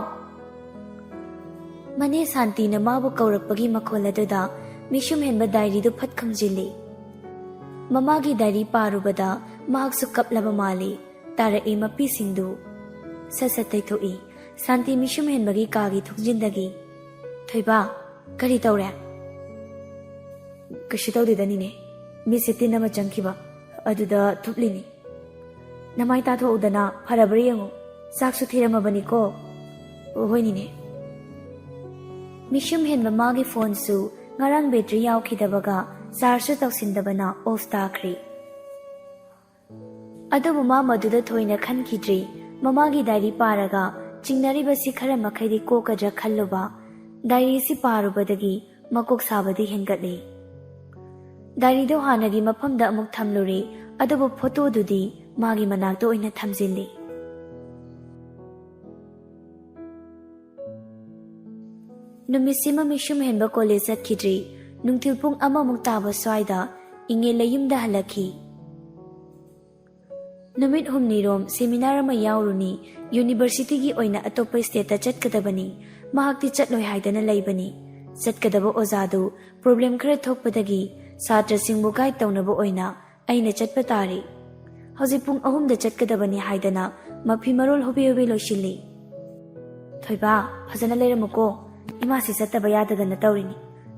ꯃꯅꯦ ꯁꯥꯟꯇꯤꯅ ꯃꯥꯕꯨ ꯀꯧꯔꯛꯄꯒꯤ ꯃꯈꯣꯜ ꯑꯗꯨꯗ ꯃꯤꯁꯨꯝ ꯍꯦꯟꯕ ꯗꯥꯏꯔꯤꯗꯨ ꯐꯠ ꯈꯨꯝꯖꯤꯜꯂꯤ꯫ ꯃꯃꯥꯒꯤ ꯗꯥꯏꯔꯤ ꯄꯥꯔꯨꯕꯗ ꯃꯍꯥꯛꯁꯨ ꯀꯞꯂꯕ ꯃꯥꯜꯂꯤ꯫ ꯇꯥꯔꯛꯏ ꯃꯄꯤꯁꯤꯡꯗꯨ ꯁꯠ ꯁꯠ ꯇꯩꯊꯣꯛꯏ꯫ ꯁꯥꯟꯇꯤ ꯃꯤꯁꯨꯝ ꯍꯦꯟꯕꯒꯤ ꯀꯥꯒꯤ ꯊꯣꯡꯖꯤꯟꯗꯒꯤ, "ꯊꯣꯏꯕ, ꯀꯔꯤ ꯇꯧꯔꯦ?" "ꯀꯩꯁꯨ ꯇꯧꯗꯦꯗ ꯅꯤꯅꯦ, ꯃꯤꯠꯁꯦ ꯇꯤꯟ ꯑꯃ ꯆꯪꯈꯤꯕ, ꯑꯗꯨꯗ ꯊꯨꯞꯂꯤꯅꯤ꯫ ꯅꯃꯥꯏ ꯇꯥꯊꯣꯛꯎꯗꯅ ꯐꯔꯕ꯭ꯔꯥ ꯌꯦꯡꯉꯨ, ꯆꯥꯛꯁꯨ ꯊꯤꯔꯝꯃꯕꯅꯤꯀꯣ꯫" "ꯍꯣꯏ ꯅꯤꯅꯦ꯫" ꯃꯤꯁꯨꯝ ꯍꯦꯟꯕ ꯃꯥꯒꯤ ꯐꯣꯟꯁꯨ ꯉꯔꯥꯡ ꯕꯦꯇ꯭ꯔꯤ ꯌꯥꯎꯈꯤꯗꯕꯒ ꯆꯥꯔꯖꯁꯨ ꯇꯧꯁꯤꯟꯗꯕꯅ ꯑꯣꯐ ꯇꯥꯈ꯭ꯔꯦ꯫ ꯑꯗꯨꯕꯨ ꯃꯥ ꯃꯗꯨꯗ ꯊꯣꯏꯅ ꯈꯟꯈꯤꯗ꯭ꯔꯤ꯫ ꯃꯃꯥꯒꯤ ꯗꯥꯏꯔꯤ ꯄꯥꯔꯒ ꯆꯤꯡꯅꯔꯤꯕꯁꯤ ꯈꯔ ꯃꯈꯩꯗꯤ ꯀꯣꯛꯀꯗ꯭ꯔꯥ ꯈꯜꯂꯨꯕ꯫ ꯗꯥꯏꯔꯤꯁꯤ ꯄꯥꯔꯨꯕꯗꯒꯤ ꯃꯀꯣꯛ ꯁꯥꯕꯗꯤ ꯍꯦꯟꯒꯠꯂꯤ꯫ ꯗꯥꯏꯔꯤꯗꯨ ꯍꯥꯟꯅꯒꯤ ꯃꯐꯝꯗ ꯑꯃꯨꯛ ꯊꯝꯂꯨꯔꯦ, ꯑꯗꯨꯕꯨ ꯐꯣꯇꯣꯗꯨꯗꯤ ꯃꯥꯒꯤ ꯃꯅꯥꯛꯇ ꯑꯣꯏꯅ ꯊꯝꯖꯤꯜꯂꯤ꯫ ꯅꯨꯃꯤꯠꯁꯤꯃ ꯃꯤꯁꯨꯝ ꯍꯦꯟꯕ ꯀꯣꯂꯦꯖ ꯆꯠꯈꯤꯗ꯭ꯔꯤ꯫ ꯅꯨꯡꯊꯤꯜ ꯄꯨꯡ ꯑꯃꯃꯨꯛ ꯇꯥꯕ ꯁ꯭ꯋꯥꯏꯗ ꯏꯉꯦꯜ ꯂꯩꯌꯨꯝꯗ ꯍꯜꯂꯛꯈꯤ꯫ ꯅꯨꯃꯤꯠ ꯍꯨꯝꯅꯤꯔꯣꯝ ꯁꯦꯃꯤꯅꯥꯔ ꯑꯃ ꯌꯥꯎꯔꯨꯅꯤ, ꯌꯨꯅꯤꯚꯔꯁꯤꯇꯤꯒꯤ ꯑꯣꯏꯅ ꯑꯇꯣꯞꯄ ꯁ꯭ꯇꯦꯠꯇ ꯆꯠꯀꯗꯕꯅꯤ꯫ ꯃꯍꯥꯛꯇꯤ ꯆꯠꯂꯣꯏ ꯍꯥꯏꯗꯅ ꯂꯩꯕꯅꯤ꯫ ꯆꯠꯀꯗꯕ ꯑꯣꯖꯥꯗꯨ ꯄ꯭ꯔꯣꯕ꯭ꯂꯦꯝ ꯈꯔ ꯊꯣꯛꯄꯗꯒꯤ ꯁꯥꯇ꯭ꯔꯁꯤꯡꯕꯨ ꯒꯥꯏꯗ ꯇꯧꯅꯕ ꯑꯣꯏꯅ ꯑꯩꯅ ꯆꯠꯄ ꯇꯥꯔꯦ꯫ ꯍꯧꯖꯤꯛ ꯄꯨꯡ ꯑꯍꯨꯝꯗ ꯆꯠꯀꯗꯕꯅꯤ ꯍꯥꯏꯗꯅ ꯃꯐꯤ ꯃꯔꯣꯜ ꯍꯣꯕꯦ ꯍꯣꯕꯦ ꯂꯣꯏꯁꯤꯜꯂꯤ꯫ "ꯊꯣꯏꯕ, ꯐꯖꯅ ꯂꯩꯔꯝꯃꯨꯀꯣ꯫ ꯏꯃꯥꯁꯤ ꯆꯠꯇꯕ ꯌꯥꯗꯗꯅ ꯇꯧꯔꯤꯅꯤ꯫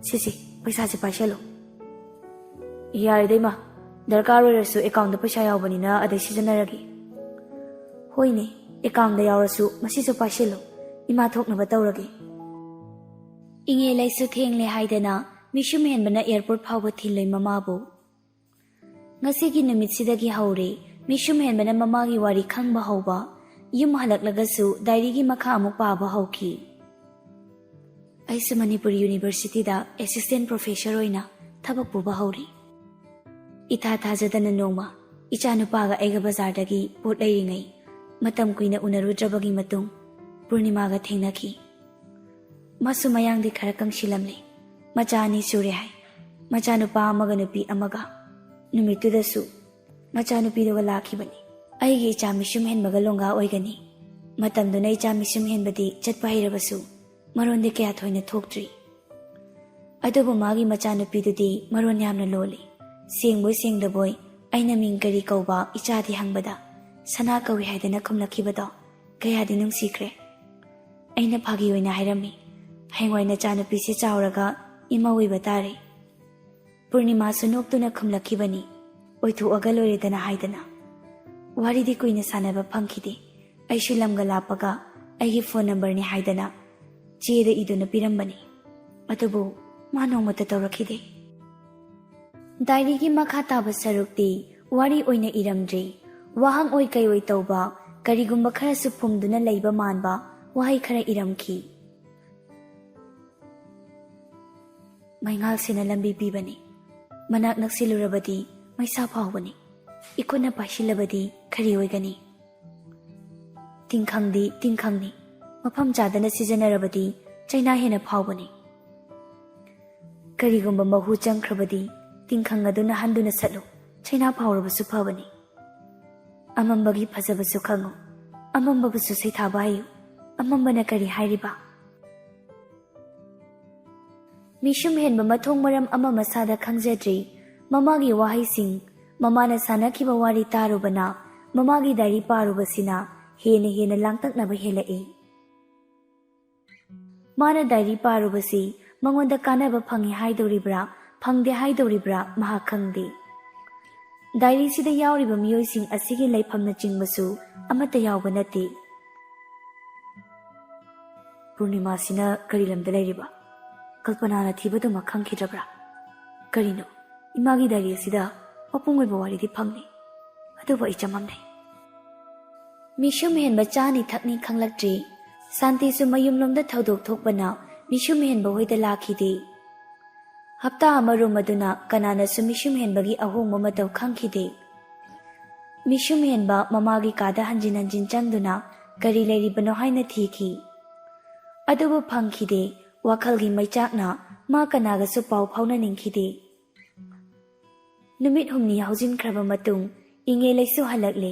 ꯁꯤꯁꯤ, ꯄꯩꯁꯥꯁꯤ ꯄꯥꯏꯁꯜꯂꯨ꯫" "ꯌꯥꯔꯦꯗ ꯏꯃꯥ, ꯗꯔꯀꯥꯔ ꯑꯣꯏꯔꯁꯨ ꯑꯦꯀꯥꯎꯟꯗ ꯄꯩꯁꯥ ꯌꯥꯎꯕꯅꯤꯅ ꯑꯗꯩ ꯁꯤꯖꯤꯟꯅꯔꯒꯦ꯫" "ꯍꯣꯏꯅꯦ, ꯑꯦꯀꯥꯎꯟꯗ ꯌꯥꯎꯔꯁꯨ ꯃꯁꯤꯁꯨ ꯄꯥꯏꯁꯤꯜꯂꯨ, ꯏꯃꯥ ꯊꯣꯛꯅꯕ ꯇꯧꯔꯒꯦ꯫" ꯏꯉꯦ ꯂꯩꯁꯨ ꯊꯦꯡꯂꯦ ꯍꯥꯏꯗꯅ ꯃꯤꯁꯨꯝ ꯍꯦꯟꯕꯅ ꯑꯦꯌꯔꯄꯣꯔꯠ ꯐꯥꯎꯕ ꯊꯤꯜꯂꯨꯏ ꯃꯃꯥꯕꯨ꯫ ꯉꯁꯤꯒꯤ ꯅꯨꯃꯤꯠꯁꯤꯗꯒꯤ ꯍꯧꯔꯦ ꯃꯤꯁꯨꯝ ꯍꯦꯟꯕꯅ ꯃꯃꯥꯒꯤ ꯋꯥꯔꯤ ꯈꯪꯕ ꯍꯧꯕ꯫ ꯌꯨꯝ ꯍꯜꯂꯛꯂꯒꯁꯨ ꯗꯥꯏꯔꯤꯒꯤ ꯃꯈꯥ ꯑꯃꯨꯛ ꯄꯥꯕ ꯍꯧꯈꯤ꯫ ꯑꯩꯁꯨ ꯃꯅꯤꯄꯨꯔ ꯌꯨꯅꯤꯚꯔꯁꯤꯇꯤꯗ ꯑꯦꯁꯤꯁꯇꯦꯟ ꯄ꯭ꯔꯣꯐꯦꯁꯔ ꯑꯣꯏꯅ ꯊꯕꯛ ꯄꯨꯕ ꯍꯧꯔꯤ꯫ ꯏꯊꯥ ꯊꯥꯖꯗꯅ ꯅꯣꯡꯃ ꯏꯆꯥꯅꯨꯄꯥꯒ ꯑꯩꯒ ꯕꯖꯥꯔꯗꯒꯤ ꯄꯣꯠ ꯂꯩꯔꯤꯉꯩ, ꯃꯇꯝ ꯀꯨꯏꯅ ꯎꯅꯔꯨꯗ꯭ꯔꯕꯒꯤ ꯃꯇꯨꯡ ꯄꯨꯔꯅꯤꯃꯥꯒ ꯊꯦꯡꯅꯈꯤ꯫ ꯃꯥꯁꯨ ꯃꯌꯥꯡꯗꯤ ꯈꯔ ꯀꯪꯁꯤꯜꯂꯝꯂꯦ꯫ ꯃꯆꯥ ꯑꯅꯤ ꯁꯨꯔꯦ ꯍꯥꯏ, ꯃꯆꯥꯅꯨꯄꯥ ꯑꯃꯒ ꯅꯨꯄꯤ ꯑꯃꯒ꯫ ꯅꯨꯃꯤꯠꯇꯨꯗꯁꯨ ꯃꯆꯥꯅꯨꯄꯤꯗꯨꯒ ꯂꯥꯛꯈꯤꯕꯅꯤ꯫ ꯑꯩꯒꯤ ꯏꯆꯥ ꯃꯤꯁꯨꯝ ꯍꯦꯟꯕꯒ ꯂꯣꯡꯒꯥ ꯑꯣꯏꯒꯅꯤ꯫ ꯃꯇꯝꯗꯨꯅ ꯏꯆꯥ ꯃꯤꯁꯨꯝ ꯍꯦꯟꯕꯗꯤ ꯆꯠꯄ ꯍꯩꯔꯕꯁꯨ ꯃꯔꯣꯟꯗꯤ ꯀꯌꯥ ꯊꯣꯏꯅ ꯊꯣꯛꯇ꯭ꯔꯤ꯫ ꯑꯗꯨꯕꯨ ꯃꯥꯒꯤ ꯃꯆꯥꯅꯨꯄꯤꯗꯨꯗꯤ ꯃꯔꯣꯟ ꯌꯥꯝꯅ ꯂꯣꯜꯂꯤ꯫ ꯁꯦꯡꯕꯣꯏ ꯁꯦꯡꯗꯕꯣꯏ ꯑꯩꯅ ꯃꯤꯡ ꯀꯔꯤ ꯀꯧꯕ ꯏꯆꯥꯗꯤ ꯍꯪꯕꯗ, "ꯁꯅꯥ ꯀꯧꯏ" ꯍꯥꯏꯗꯅ ꯈꯨꯝꯂꯛꯈꯤꯕꯗꯣ ꯀꯌꯥꯗꯤ ꯅꯨꯡꯁꯤꯈ꯭ꯔꯦ꯫ ꯑꯩꯅ ꯐꯥꯒꯤ ꯑꯣꯏꯅ ꯍꯥꯏꯔꯝꯃꯤ, "ꯍꯌꯦꯡꯋꯥꯏ ꯅꯆꯥꯅꯨꯄꯤꯁꯤ ꯆꯥꯎꯔꯒ ꯏꯃꯧ ꯑꯣꯏꯕ ꯇꯥꯔꯦ꯫" ꯄꯨꯔꯅꯤꯃꯥꯁꯨ ꯅꯣꯛꯇꯨꯅ ꯈꯨꯝꯂꯛꯈꯤꯕꯅꯤ, "ꯑꯣꯏꯊꯣꯛꯑꯒ ꯂꯣꯏꯔꯦꯗꯅ" ꯍꯥꯏꯗꯅ꯫ ꯋꯥꯔꯤꯗꯤ ꯀꯨꯏꯅ ꯁꯥꯟꯅꯕ ꯐꯪꯈꯤꯗꯦ꯫ ꯑꯩꯁꯨ ꯂꯝꯒ ꯂꯥꯞꯄꯒ ꯑꯩꯒꯤ ꯐꯣꯟ ꯅꯝꯕꯔꯅꯤ ꯍꯥꯏꯗꯅ ꯆꯦꯗ ꯏꯗꯨꯅ ꯄꯤꯔꯝꯕꯅꯤ꯫ ꯑꯗꯨꯕꯨ ꯃꯥ ꯅꯣꯡꯃꯇ ꯇꯧꯔꯛꯈꯤꯗꯦ꯫ ꯗꯥꯏꯔꯤꯒꯤ ꯃꯈꯥ ꯇꯥꯕ ꯁꯔꯨꯛꯇꯤ ꯋꯥꯔꯤ ꯑꯣꯏꯅ ꯏꯔꯝꯗ꯭ꯔꯤ꯫ ꯋꯥꯍꯪ ꯑꯣꯏ ꯀꯩ ꯑꯣꯏ ꯇꯧꯕ, ꯀꯔꯤꯒꯨꯝꯕ ꯈꯔꯁꯨ ꯐꯨꯝꯗꯨꯅ ꯂꯩꯕ ꯃꯥꯟꯕ ꯋꯥꯍꯩ ꯈꯔ ꯏꯔꯝꯈꯤ꯫ ꯃꯩꯉꯥꯜꯁꯤꯅ ꯂꯝꯕꯤ ꯄꯤꯕꯅꯤ꯫ ꯃꯅꯥꯛ ꯅꯛꯁꯤꯜꯂꯨꯔꯕꯗꯤ ꯃꯩꯁꯥ ꯐꯥꯎꯕꯅꯤ꯫ ꯏꯈꯨꯠꯅ ꯄꯥꯏꯁꯤꯜꯂꯕꯗꯤ ꯀꯔꯤ ꯑꯣꯏꯒꯅꯤ? ꯇꯤꯡꯈꯪꯗꯤ ꯇꯤꯡꯈꯪꯅꯤ꯫ ꯃꯐꯝ ꯆꯥꯗꯅ ꯁꯤꯖꯤꯟꯅꯔꯕꯗꯤ ꯆꯩꯅꯥ ꯍꯦꯟꯅ ꯐꯥꯎꯕꯅꯤ꯫ ꯀꯔꯤꯒꯨꯝꯕ ꯃꯍꯨ ꯆꯪꯈ꯭ꯔꯕꯗꯤ ꯇꯤꯡꯈꯪ ꯑꯗꯨꯅ ꯍꯟꯗꯨꯅ ꯁꯠꯂꯨ, ꯆꯩꯅꯥ ꯐꯥꯎꯔꯕꯁꯨ ꯐꯕꯅꯤ꯫ ꯑꯃꯝꯕꯒꯤ ꯐꯖꯕꯁꯨ ꯈꯪꯉꯨ, ꯑꯃꯝꯕꯕꯨꯁꯨ ꯁꯩꯊꯥꯕ ꯍꯩꯌꯨ꯫ ꯑꯃꯝꯕꯅ ꯀꯔꯤ ꯍꯥꯏꯔꯤꯕ? ꯃꯤꯁꯨꯝ ꯍꯦꯟꯕ ꯃꯊꯣꯡ ꯃꯔꯝ ꯑꯃ ꯃꯁꯥꯗ ꯈꯪꯖꯗ꯭ꯔꯤ꯫ ꯃꯃꯥꯒꯤ ꯋꯥꯍꯩꯁꯤꯡ, ꯃꯃꯥꯅ ꯁꯥꯟꯅꯈꯤꯕ ꯋꯥꯔꯤ ꯇꯥꯔꯨꯕꯅ ꯃꯃꯥꯒꯤ ꯗꯥꯏꯔꯤ ꯄꯥꯔꯨꯕꯁꯤꯅ ꯍꯦꯟꯅ ꯍꯦꯟꯅ ꯂꯥꯡꯇꯛꯅꯕ ꯍꯦꯜꯂꯛꯏ꯫ ꯃꯥꯅ ꯗꯥꯏꯔꯤ ꯄꯥꯔꯨꯕꯁꯤ ꯃꯉꯣꯟꯗ ꯀꯥꯟꯅꯕ ꯐꯪꯉꯤ ꯍꯥꯏꯗꯧꯔꯤꯕ꯭ꯔꯥ, ꯐꯪꯗꯦ ꯍꯥꯏꯗꯧꯔꯤꯕ꯭ꯔꯥ ꯃꯍꯥꯛ ꯈꯪꯗꯦ꯫ ꯗꯥꯏꯔꯤꯁꯤꯗ ꯌꯥꯎꯔꯤꯕ ꯃꯤꯑꯣꯏꯁꯤꯡ ꯑꯁꯤꯒꯤ ꯂꯩꯐꯝꯅꯆꯤꯡꯕꯁꯨ ꯑꯃꯠꯇ ꯌꯥꯎꯕ ꯅꯠꯇꯦ꯫ ꯄꯨꯔꯅꯤꯃꯥꯁꯤꯅ ꯀꯔꯤ ꯂꯝꯗ ꯂꯩꯔꯤꯕ? ꯀꯜꯄꯅꯥꯅ ꯊꯤꯕꯗꯨꯃꯛ ꯈꯪꯈꯤꯗ꯭ꯔꯕ꯭ꯔꯥ? ꯀꯔꯤꯅꯣ, ꯏꯃꯥꯒꯤ ꯗꯥꯏꯔꯤ ꯑꯁꯤꯗ ꯃꯄꯨꯡ ꯑꯣꯏꯕ ꯋꯥꯔꯤꯗꯤ ꯐꯪꯂꯤ, ꯑꯗꯨꯕꯨ ꯑꯩ ꯆꯃꯝꯅꯩ꯫ ꯃꯤꯁꯨꯝ ꯍꯦꯟꯕ ꯆꯥꯅꯤ ꯊꯛꯅꯤ ꯈꯪꯂꯛꯇ꯭ꯔꯤ꯫ ꯁꯥꯟꯇꯤꯁꯨ ꯃꯌꯨꯝꯂꯣꯝꯗ ꯊꯧꯗꯣꯛ ꯊꯣꯛꯄꯅ ꯃꯤꯁꯨꯝ ꯍꯦꯟꯕ ꯍꯣꯏꯗ ꯂꯥꯛꯈꯤꯗꯦ꯫ ꯍꯞꯇꯥ ꯑꯃ ꯔꯨꯝ ꯑꯗꯨꯅ ꯀꯅꯥꯅꯁꯨ ꯃꯤꯁꯨꯝ ꯍꯦꯟꯕꯒꯤ ꯑꯍꯣꯡꯕ ꯃꯇꯧ ꯈꯪꯈꯤꯗꯦ꯫ ꯃꯤꯁꯨꯝ ꯍꯦꯟꯕ ꯃꯃꯥꯒꯤ ꯀꯥꯗ ꯍꯟꯖꯤꯟ ꯍꯟꯖꯤꯟ ꯆꯪꯗꯨꯅ ꯀꯔꯤ ꯂꯩꯔꯤꯕꯅꯣ ꯍꯥꯏꯅ ꯊꯤꯈꯤ꯫ ꯑꯗꯨꯕꯨ ꯐꯪꯈꯤꯗꯦ꯫ ꯋꯥꯈꯜꯒꯤ ꯃꯩꯆꯥꯛꯅ ꯃꯥ ꯀꯅꯥꯒꯁꯨ ꯄꯥꯎ ꯐꯥꯎꯅꯅꯤꯡꯈꯤꯗꯦ꯫ ꯅꯨꯃꯤꯠ ꯍꯨꯝꯅꯤ ꯍꯧꯖꯤꯟꯈ꯭ꯔꯕ ꯃꯇꯨꯡ ꯏꯉꯦ ꯂꯩꯁꯨ ꯍꯜꯂꯛꯂꯦ꯫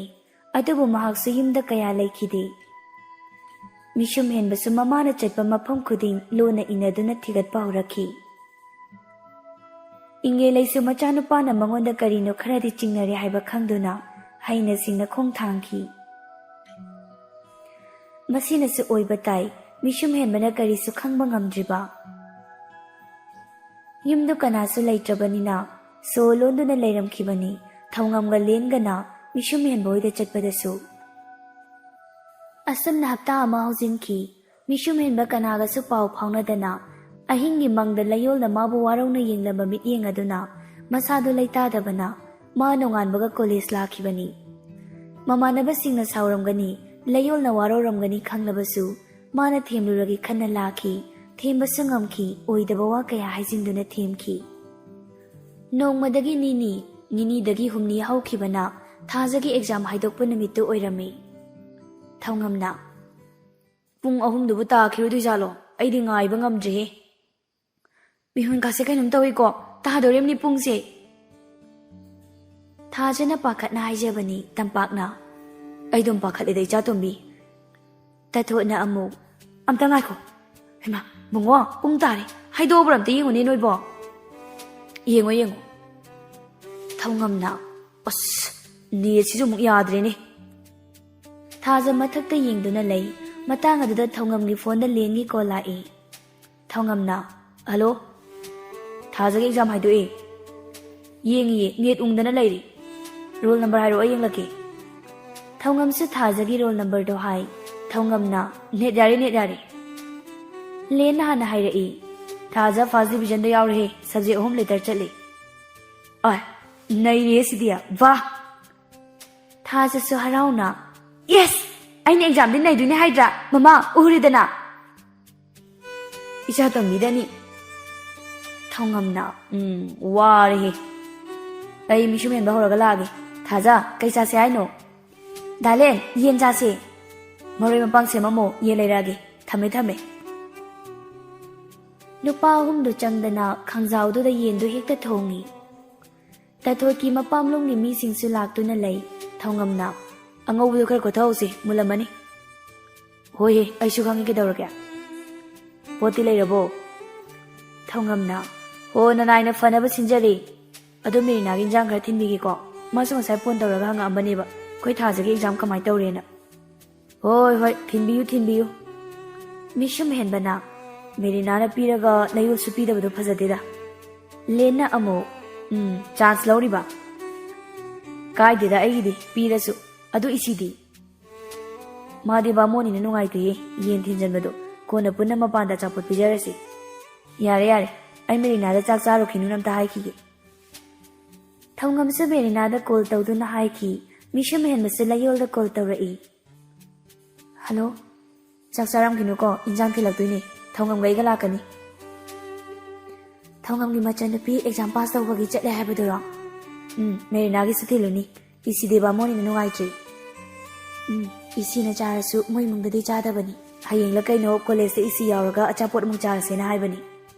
ꯑꯗꯨꯕꯨ ꯃꯍꯥꯛꯁꯨ ꯌꯨꯝꯗ ꯀꯌꯥ ꯂꯩꯈꯤꯗꯦ꯫ ꯃꯤꯁꯨꯝ ꯍꯦꯟꯕꯁꯨ ꯃꯃꯥꯅ ꯆꯠꯄ ꯃꯐꯝ ꯈꯨꯗꯤꯡ ꯂꯣꯟꯅ ꯏꯅꯗꯨꯅ ꯊꯤꯒꯠꯄ ꯍꯧꯔꯛꯈꯤ꯫ ꯏꯉꯦ ꯂꯩꯁꯨ ꯃꯆꯥꯅꯨꯄꯥꯅ ꯃꯉꯣꯟꯗ ꯀꯔꯤꯅꯣ ꯈꯔꯗꯤ ꯆꯤꯡꯅꯔꯦ ꯍꯥꯏꯕ ꯈꯪꯗꯨꯅ ꯍꯩꯅ ꯁꯤꯡꯅ ꯈꯣꯡ ꯊꯥꯡꯈꯤ꯫ ꯃꯁꯤꯅꯁꯨ ꯑꯣꯏꯕ ꯇꯥꯏ, ꯃꯤꯁꯨꯝ ꯍꯦꯟꯕꯅ ꯀꯔꯤꯁꯨ ꯈꯪꯕ ꯉꯝꯗ꯭ꯔꯤꯕ꯫ ꯌꯨꯝꯗꯨ ꯀꯅꯥꯁꯨ ꯂꯩꯇ꯭ꯔꯕꯅꯤꯅ ꯁꯣ ꯂꯣꯟꯗꯨꯅ ꯂꯩꯔꯝꯈꯤꯕꯅꯤ꯫ ꯊꯧꯉꯝꯒ ꯂꯦꯟꯒꯅ ꯃꯤꯁꯨꯝ ꯍꯦꯟꯕ ꯍꯣꯏꯗ ꯆꯠꯄꯗꯁꯨ꯫ ꯑꯁꯨꯝꯅ ꯍꯞꯇꯥ ꯑꯃ ꯍꯧꯖꯤꯟꯈꯤ꯫ ꯃꯤꯁꯨꯝ ꯍꯦꯟꯕ ꯀꯅꯥꯒꯁꯨ ꯄꯥꯎ ꯐꯥꯎꯅꯗꯅ ꯑꯍꯤꯡꯒꯤ ꯃꯪꯗ ꯂꯌꯣꯜꯅ ꯃꯥꯕꯨ ꯋꯥꯔꯧꯅ ꯌꯦꯡꯂꯝꯕ ꯃꯤꯠꯌꯦꯡ ꯑꯗꯨꯅ ꯃꯁꯥꯗꯨ ꯂꯩꯇꯥꯗꯕꯅ ꯃꯥ ꯅꯣꯡꯉꯥꯟꯕꯒ ꯀꯣꯂꯦꯖ ꯂꯥꯛꯈꯤꯕꯅꯤ꯫ ꯃꯃꯥꯟꯅꯕꯁꯤꯡꯅ ꯁꯥꯎꯔꯝꯒꯅꯤ, ꯂꯌꯣꯜꯅ ꯋꯥꯔꯧꯔꯝꯒꯅꯤ ꯈꯪꯂꯕꯁꯨ ꯃꯥꯅ ꯊꯦꯝꯂꯨꯔꯒꯦ ꯈꯟꯅ ꯂꯥꯛꯈꯤ꯫ ꯊꯦꯝꯕꯁꯨ ꯉꯝꯈꯤ, ꯑꯣꯏꯗꯕ ꯋꯥ ꯀꯌꯥ ꯍꯥꯏꯖꯤꯟꯗꯨꯅ ꯊꯦꯝꯈꯤ꯫ ꯅꯣꯡꯃꯗꯒꯤ ꯅꯤꯅꯤ, ꯅꯤꯅꯤꯗꯒꯤ ꯍꯨꯝꯅꯤ ꯍꯧꯈꯤꯕꯅ ꯊꯥꯖꯒꯤ ꯑꯦꯛꯖꯥꯝ ꯍꯥꯏꯗꯣꯛꯄ ꯅꯨꯃꯤꯠꯇꯨ ꯑꯣꯏꯔꯝꯃꯤ꯫ ꯊꯧꯉꯝꯅ, "ꯄꯨꯡ ꯑꯍꯨꯝꯗꯨꯕꯨ ꯇꯥꯈꯤꯔꯣꯏꯗꯣꯏꯖꯥꯠꯂꯣ? ꯑꯩꯗꯤ ꯉꯥꯏꯕ ꯉꯝꯗ꯭ꯔꯦꯍꯦ꯫ ꯃꯤꯍꯨꯟ ꯀꯥꯁꯦ ꯀꯩꯅꯣꯝ ꯇꯧꯏꯀꯣ, ꯇꯥꯗꯣꯔꯤꯕꯅꯤ ꯄꯨꯡꯁꯦ꯫" ꯊꯥꯖꯅ ꯄꯥꯈꯠꯅ ꯍꯥꯏꯖꯕꯅꯤ ꯇꯝꯄꯥꯛꯅ꯫ "ꯑꯩ ꯑꯗꯨꯝ ꯄꯥꯈꯠꯂꯦꯗ ꯏꯆꯥꯇꯣꯝꯕꯤ꯫" ꯇꯥꯊꯣꯠꯅ ꯑꯃꯨꯛ, "ꯑꯝꯇ ꯉꯥꯏꯈꯣ꯫ ꯍꯩꯃꯥ, ꯕꯨꯡꯉꯣ, ꯄꯨꯡ ꯇꯥꯔꯦ꯫ ꯍꯥꯏꯗꯣꯛꯑꯕ꯭ꯔꯥ ꯑꯝꯇ ꯌꯦꯡꯉꯨꯅꯦ ꯅꯣꯏꯕꯣ꯫ ꯌꯦꯡꯉꯣ, ꯌꯦꯡꯉꯣ꯫ ꯊꯧꯉꯝꯅ, "ꯑꯁ, ꯅꯦꯠꯁꯤꯁꯨ ꯑꯃꯨꯛ ꯌꯥꯗ꯭ꯔꯦꯅꯦ꯫" ꯊꯥꯖ ꯃꯊꯛꯇ ꯌꯦꯡꯗꯨꯅ ꯂꯩ꯫ ꯃꯇꯥꯡ ꯑꯗꯨꯗ ꯊꯧꯉꯝꯒꯤ ꯐꯣꯟꯗ ꯂꯦꯟꯒꯤ ꯀꯣꯜ ꯂꯥꯛꯏ꯫ ꯊꯧꯉꯝꯅ, "ꯍꯜꯂꯣ, ꯊꯥꯖꯒꯤ ꯑꯦꯛꯖꯥꯝ ꯍꯥꯏꯗꯣꯛꯑꯦ꯫ ꯌꯦꯡꯉꯤꯌꯦ, ꯅꯦꯠ ꯎꯪꯗꯅ ꯂꯩꯔꯦ꯫ ꯔꯣꯜ ꯅꯝꯕꯔ ꯍꯥꯏꯔꯛꯑꯣ, ꯑꯩ ꯌꯦꯡꯂꯛꯀꯦ꯫" ꯊꯧꯉꯝꯁꯨ ꯊꯥꯖꯒꯤ ꯔꯣꯜ ꯅꯝꯕꯔꯗꯣ ꯍꯥꯏ꯫ ꯊꯧꯉꯝꯅ, "ꯅꯦꯠ ꯌꯥꯔꯦ, ꯅꯦꯠ ꯌꯥꯔꯦ꯫" ꯂꯦꯟꯅ ꯍꯥꯟꯅ ꯍꯥꯏꯔꯛꯏ꯫ "ꯊꯥꯖ ꯐꯥꯔꯁ ꯗꯤꯕꯤꯖꯟꯗ ꯌꯥꯎꯔꯦꯍꯦ, ꯁꯕꯖꯦꯛ ꯑꯍꯨꯝ ꯂꯦꯇꯔ ꯆꯠꯂꯤ꯫" "ꯑꯥꯏ, ꯅꯩꯔꯦ ꯁꯤꯗꯤ, ꯋꯥ!" ꯊꯥꯖꯁꯨ ꯍꯔꯥꯎꯅ, "ꯌꯦꯁ! ꯑꯩꯅ ꯑꯦꯛꯖꯥꯝꯗꯤ ꯅꯩꯗꯣꯏꯅꯦ ꯍꯥꯏꯗ꯭ꯔꯥ? ꯃꯃꯥ, ꯎꯍꯨꯔꯤꯗꯅ?" ꯏꯆꯥ ꯇꯝꯕꯤꯗꯅꯤ꯫ ꯊꯧꯉꯝꯅ, "ꯎꯝ, ꯋꯥꯔꯦꯍꯦ꯫ ꯑꯩ ꯃꯤꯁꯨꯝ ꯍꯦꯟꯕ ꯍꯧꯔꯒ ꯂꯥꯛꯑꯒꯦ꯫ ꯊꯥꯖ, ꯀꯩ ꯆꯥꯁꯦ ꯍꯥꯏꯅꯣ?" "ꯗꯥꯂꯦꯟ, ꯌꯦꯟ ꯆꯥꯁꯦ꯫ ꯃꯔꯣꯏ ꯃꯄꯥꯡ ꯁꯦꯝꯃꯝꯃꯣ, ꯌꯦꯟ ꯂꯩꯔꯛꯑꯒꯦ꯫ ꯊꯝꯃꯦ, ꯊꯝꯃꯦ꯫" ꯅꯨꯄꯥ ꯑꯍꯨꯝꯗꯨ ꯆꯪꯗꯅ ꯈꯥꯡꯖꯥꯎꯗꯨꯗ ꯌꯦꯟꯗꯨ ꯍꯦꯛꯇ ꯊꯣꯡꯉꯤ꯫ ꯇꯥꯊꯣꯠꯀꯤ ꯃꯄꯥꯝꯂꯣꯝꯒꯤ ꯃꯤꯁꯤꯡꯁꯨ ꯂꯥꯛꯇꯨꯅ ꯂꯩ꯫ ꯊꯧꯉꯝꯅ, "ꯑꯉꯧꯕꯗꯨ ꯈꯔ ꯈꯣꯊꯍꯧꯁꯤ, ꯃꯨꯜꯂꯝꯃꯅꯤ꯫" "ꯍꯣꯏꯍꯦ, ꯑꯩꯁꯨ ꯈꯪꯉꯤ, ꯀꯩꯗꯧꯔꯒꯦ?" "ꯄꯣꯠꯇꯤ ꯂꯩꯔꯕꯣ?" ꯊꯧꯉꯝꯅ, "ꯍꯣ, ꯅꯅꯥꯏꯅ ꯐꯅꯕ ꯁꯤꯟꯖꯔꯤ꯫ ꯑꯗꯣ ꯃꯦꯔꯤꯅꯥꯒꯤ ꯏꯟꯖꯥꯡ ꯈꯔ ꯊꯤꯟꯕꯤꯒꯦꯀꯣ꯫ ꯃꯥꯁꯨ ꯉꯁꯥꯏ ꯐꯣꯟ ꯇꯧꯔꯒ ꯍꯪꯉꯛꯑꯝꯕꯅꯦꯕ, ꯑꯩꯈꯣꯏ ꯊꯥꯖꯒꯤ ꯑꯦꯛꯖꯥꯝ ꯀꯃꯥꯏꯅ ꯇꯧꯔꯦꯅ꯫" "ꯍꯣꯏ, ꯍꯣꯏ, ꯊꯤꯟꯕꯤꯌꯨ, ꯊꯤꯟꯕꯤꯌꯨ꯫" ꯃꯤꯁꯨꯝ ꯍꯦꯟꯕꯅ, "ꯃꯦꯔꯤꯅꯥꯅ ꯄꯤꯔꯒ ꯅꯌꯣꯜꯁꯨ ꯄꯤꯗꯕꯗꯣ ꯐꯖꯗꯦꯗ꯫" ꯂꯦꯟꯅ ꯑꯃꯨꯛ, "ꯎꯝ, ꯆꯥꯟꯁ ꯂꯧꯔꯤꯕ?" "ꯀꯥꯏꯗꯦꯗ ꯑꯩꯒꯤꯗꯤ, ꯄꯤꯔꯁꯨ꯫ ꯑꯗꯨ ꯏꯁꯤꯗꯤ?" "ꯃꯥꯗꯤ ꯕꯥꯃꯣꯟꯅꯤꯅ ꯅꯨꯡꯉꯥꯏꯇꯦꯌꯦ, ꯌꯦꯟ ꯊꯤꯟꯖꯟꯕꯗꯣ꯫ ꯀꯣꯟꯅ ꯄꯨꯟꯅ ꯃꯄꯥꯟꯗ ꯑꯆꯥꯄꯣꯠ ꯄꯤꯖꯔꯁꯤ꯫" "ꯌꯥꯔꯦ, ꯌꯥꯔꯦ, ꯑꯩ ꯃꯦꯔꯤꯅꯥꯗ ꯆꯥꯛ ꯆꯥꯔꯨꯈꯤꯅꯨꯅ ꯑꯝꯇ ꯍꯥꯏꯈꯤꯒꯦ꯫" ꯊꯧꯉꯝꯁꯨ ꯃꯦꯔꯤꯅꯥꯗ ꯀꯣꯜ ꯇꯧꯗꯨꯅ ꯍꯥꯏꯈꯤ꯫ ꯃꯤꯁꯨꯝ ꯍꯦꯟꯕꯁꯨ ꯂꯌꯣꯜꯗ ꯀꯣꯜ ꯇꯧꯔꯛꯏ꯫ "ꯍꯜꯂꯣ, ꯆꯥꯛ ꯆꯥꯔꯝꯈꯤꯅꯨꯀꯣ, ꯏꯟꯖꯥꯡ ꯊꯤꯜꯂꯛꯇꯣꯏꯅꯦ꯫ ꯊꯧꯉꯝꯒ ꯑꯩꯒ ꯂꯥꯛꯀꯅꯤ꯫" "ꯊꯧꯉꯝꯒꯤ ꯃꯆꯟꯅꯨꯄꯤ ꯑꯦꯛꯖꯥꯝ ꯄꯥꯁ ꯇꯧꯕꯒꯤ ꯆꯠꯂꯦ ꯍꯥꯏꯕꯗꯨꯔꯣ?" "ꯎꯝ, ꯃꯦꯔꯤꯅꯥꯒꯤꯁꯨ ꯊꯤꯜꯂꯨꯅꯤ꯫ ꯏꯁꯤꯗꯤ ꯕꯥꯃꯣꯟꯅꯤꯅ ꯅꯨꯡꯉꯥꯏꯇ꯭ꯔꯤ꯫" "ꯎꯝ, ꯏꯁꯤꯅ ꯆꯥꯔꯁꯨ ꯃꯣꯏ ꯏꯃꯨꯡꯗꯗꯤ ꯆꯥꯗꯕꯅꯤ꯫ ꯍꯌꯦꯡꯂ ꯀꯩꯅꯣ ꯀꯣꯂꯦꯖꯇ ꯏꯁꯤ ꯌꯥꯎꯔꯒ ꯑꯆꯥꯄꯣꯠ ꯑꯃꯨꯛ ꯆꯥꯔꯁꯦꯅ ꯍꯥꯏꯕꯅꯤ꯫"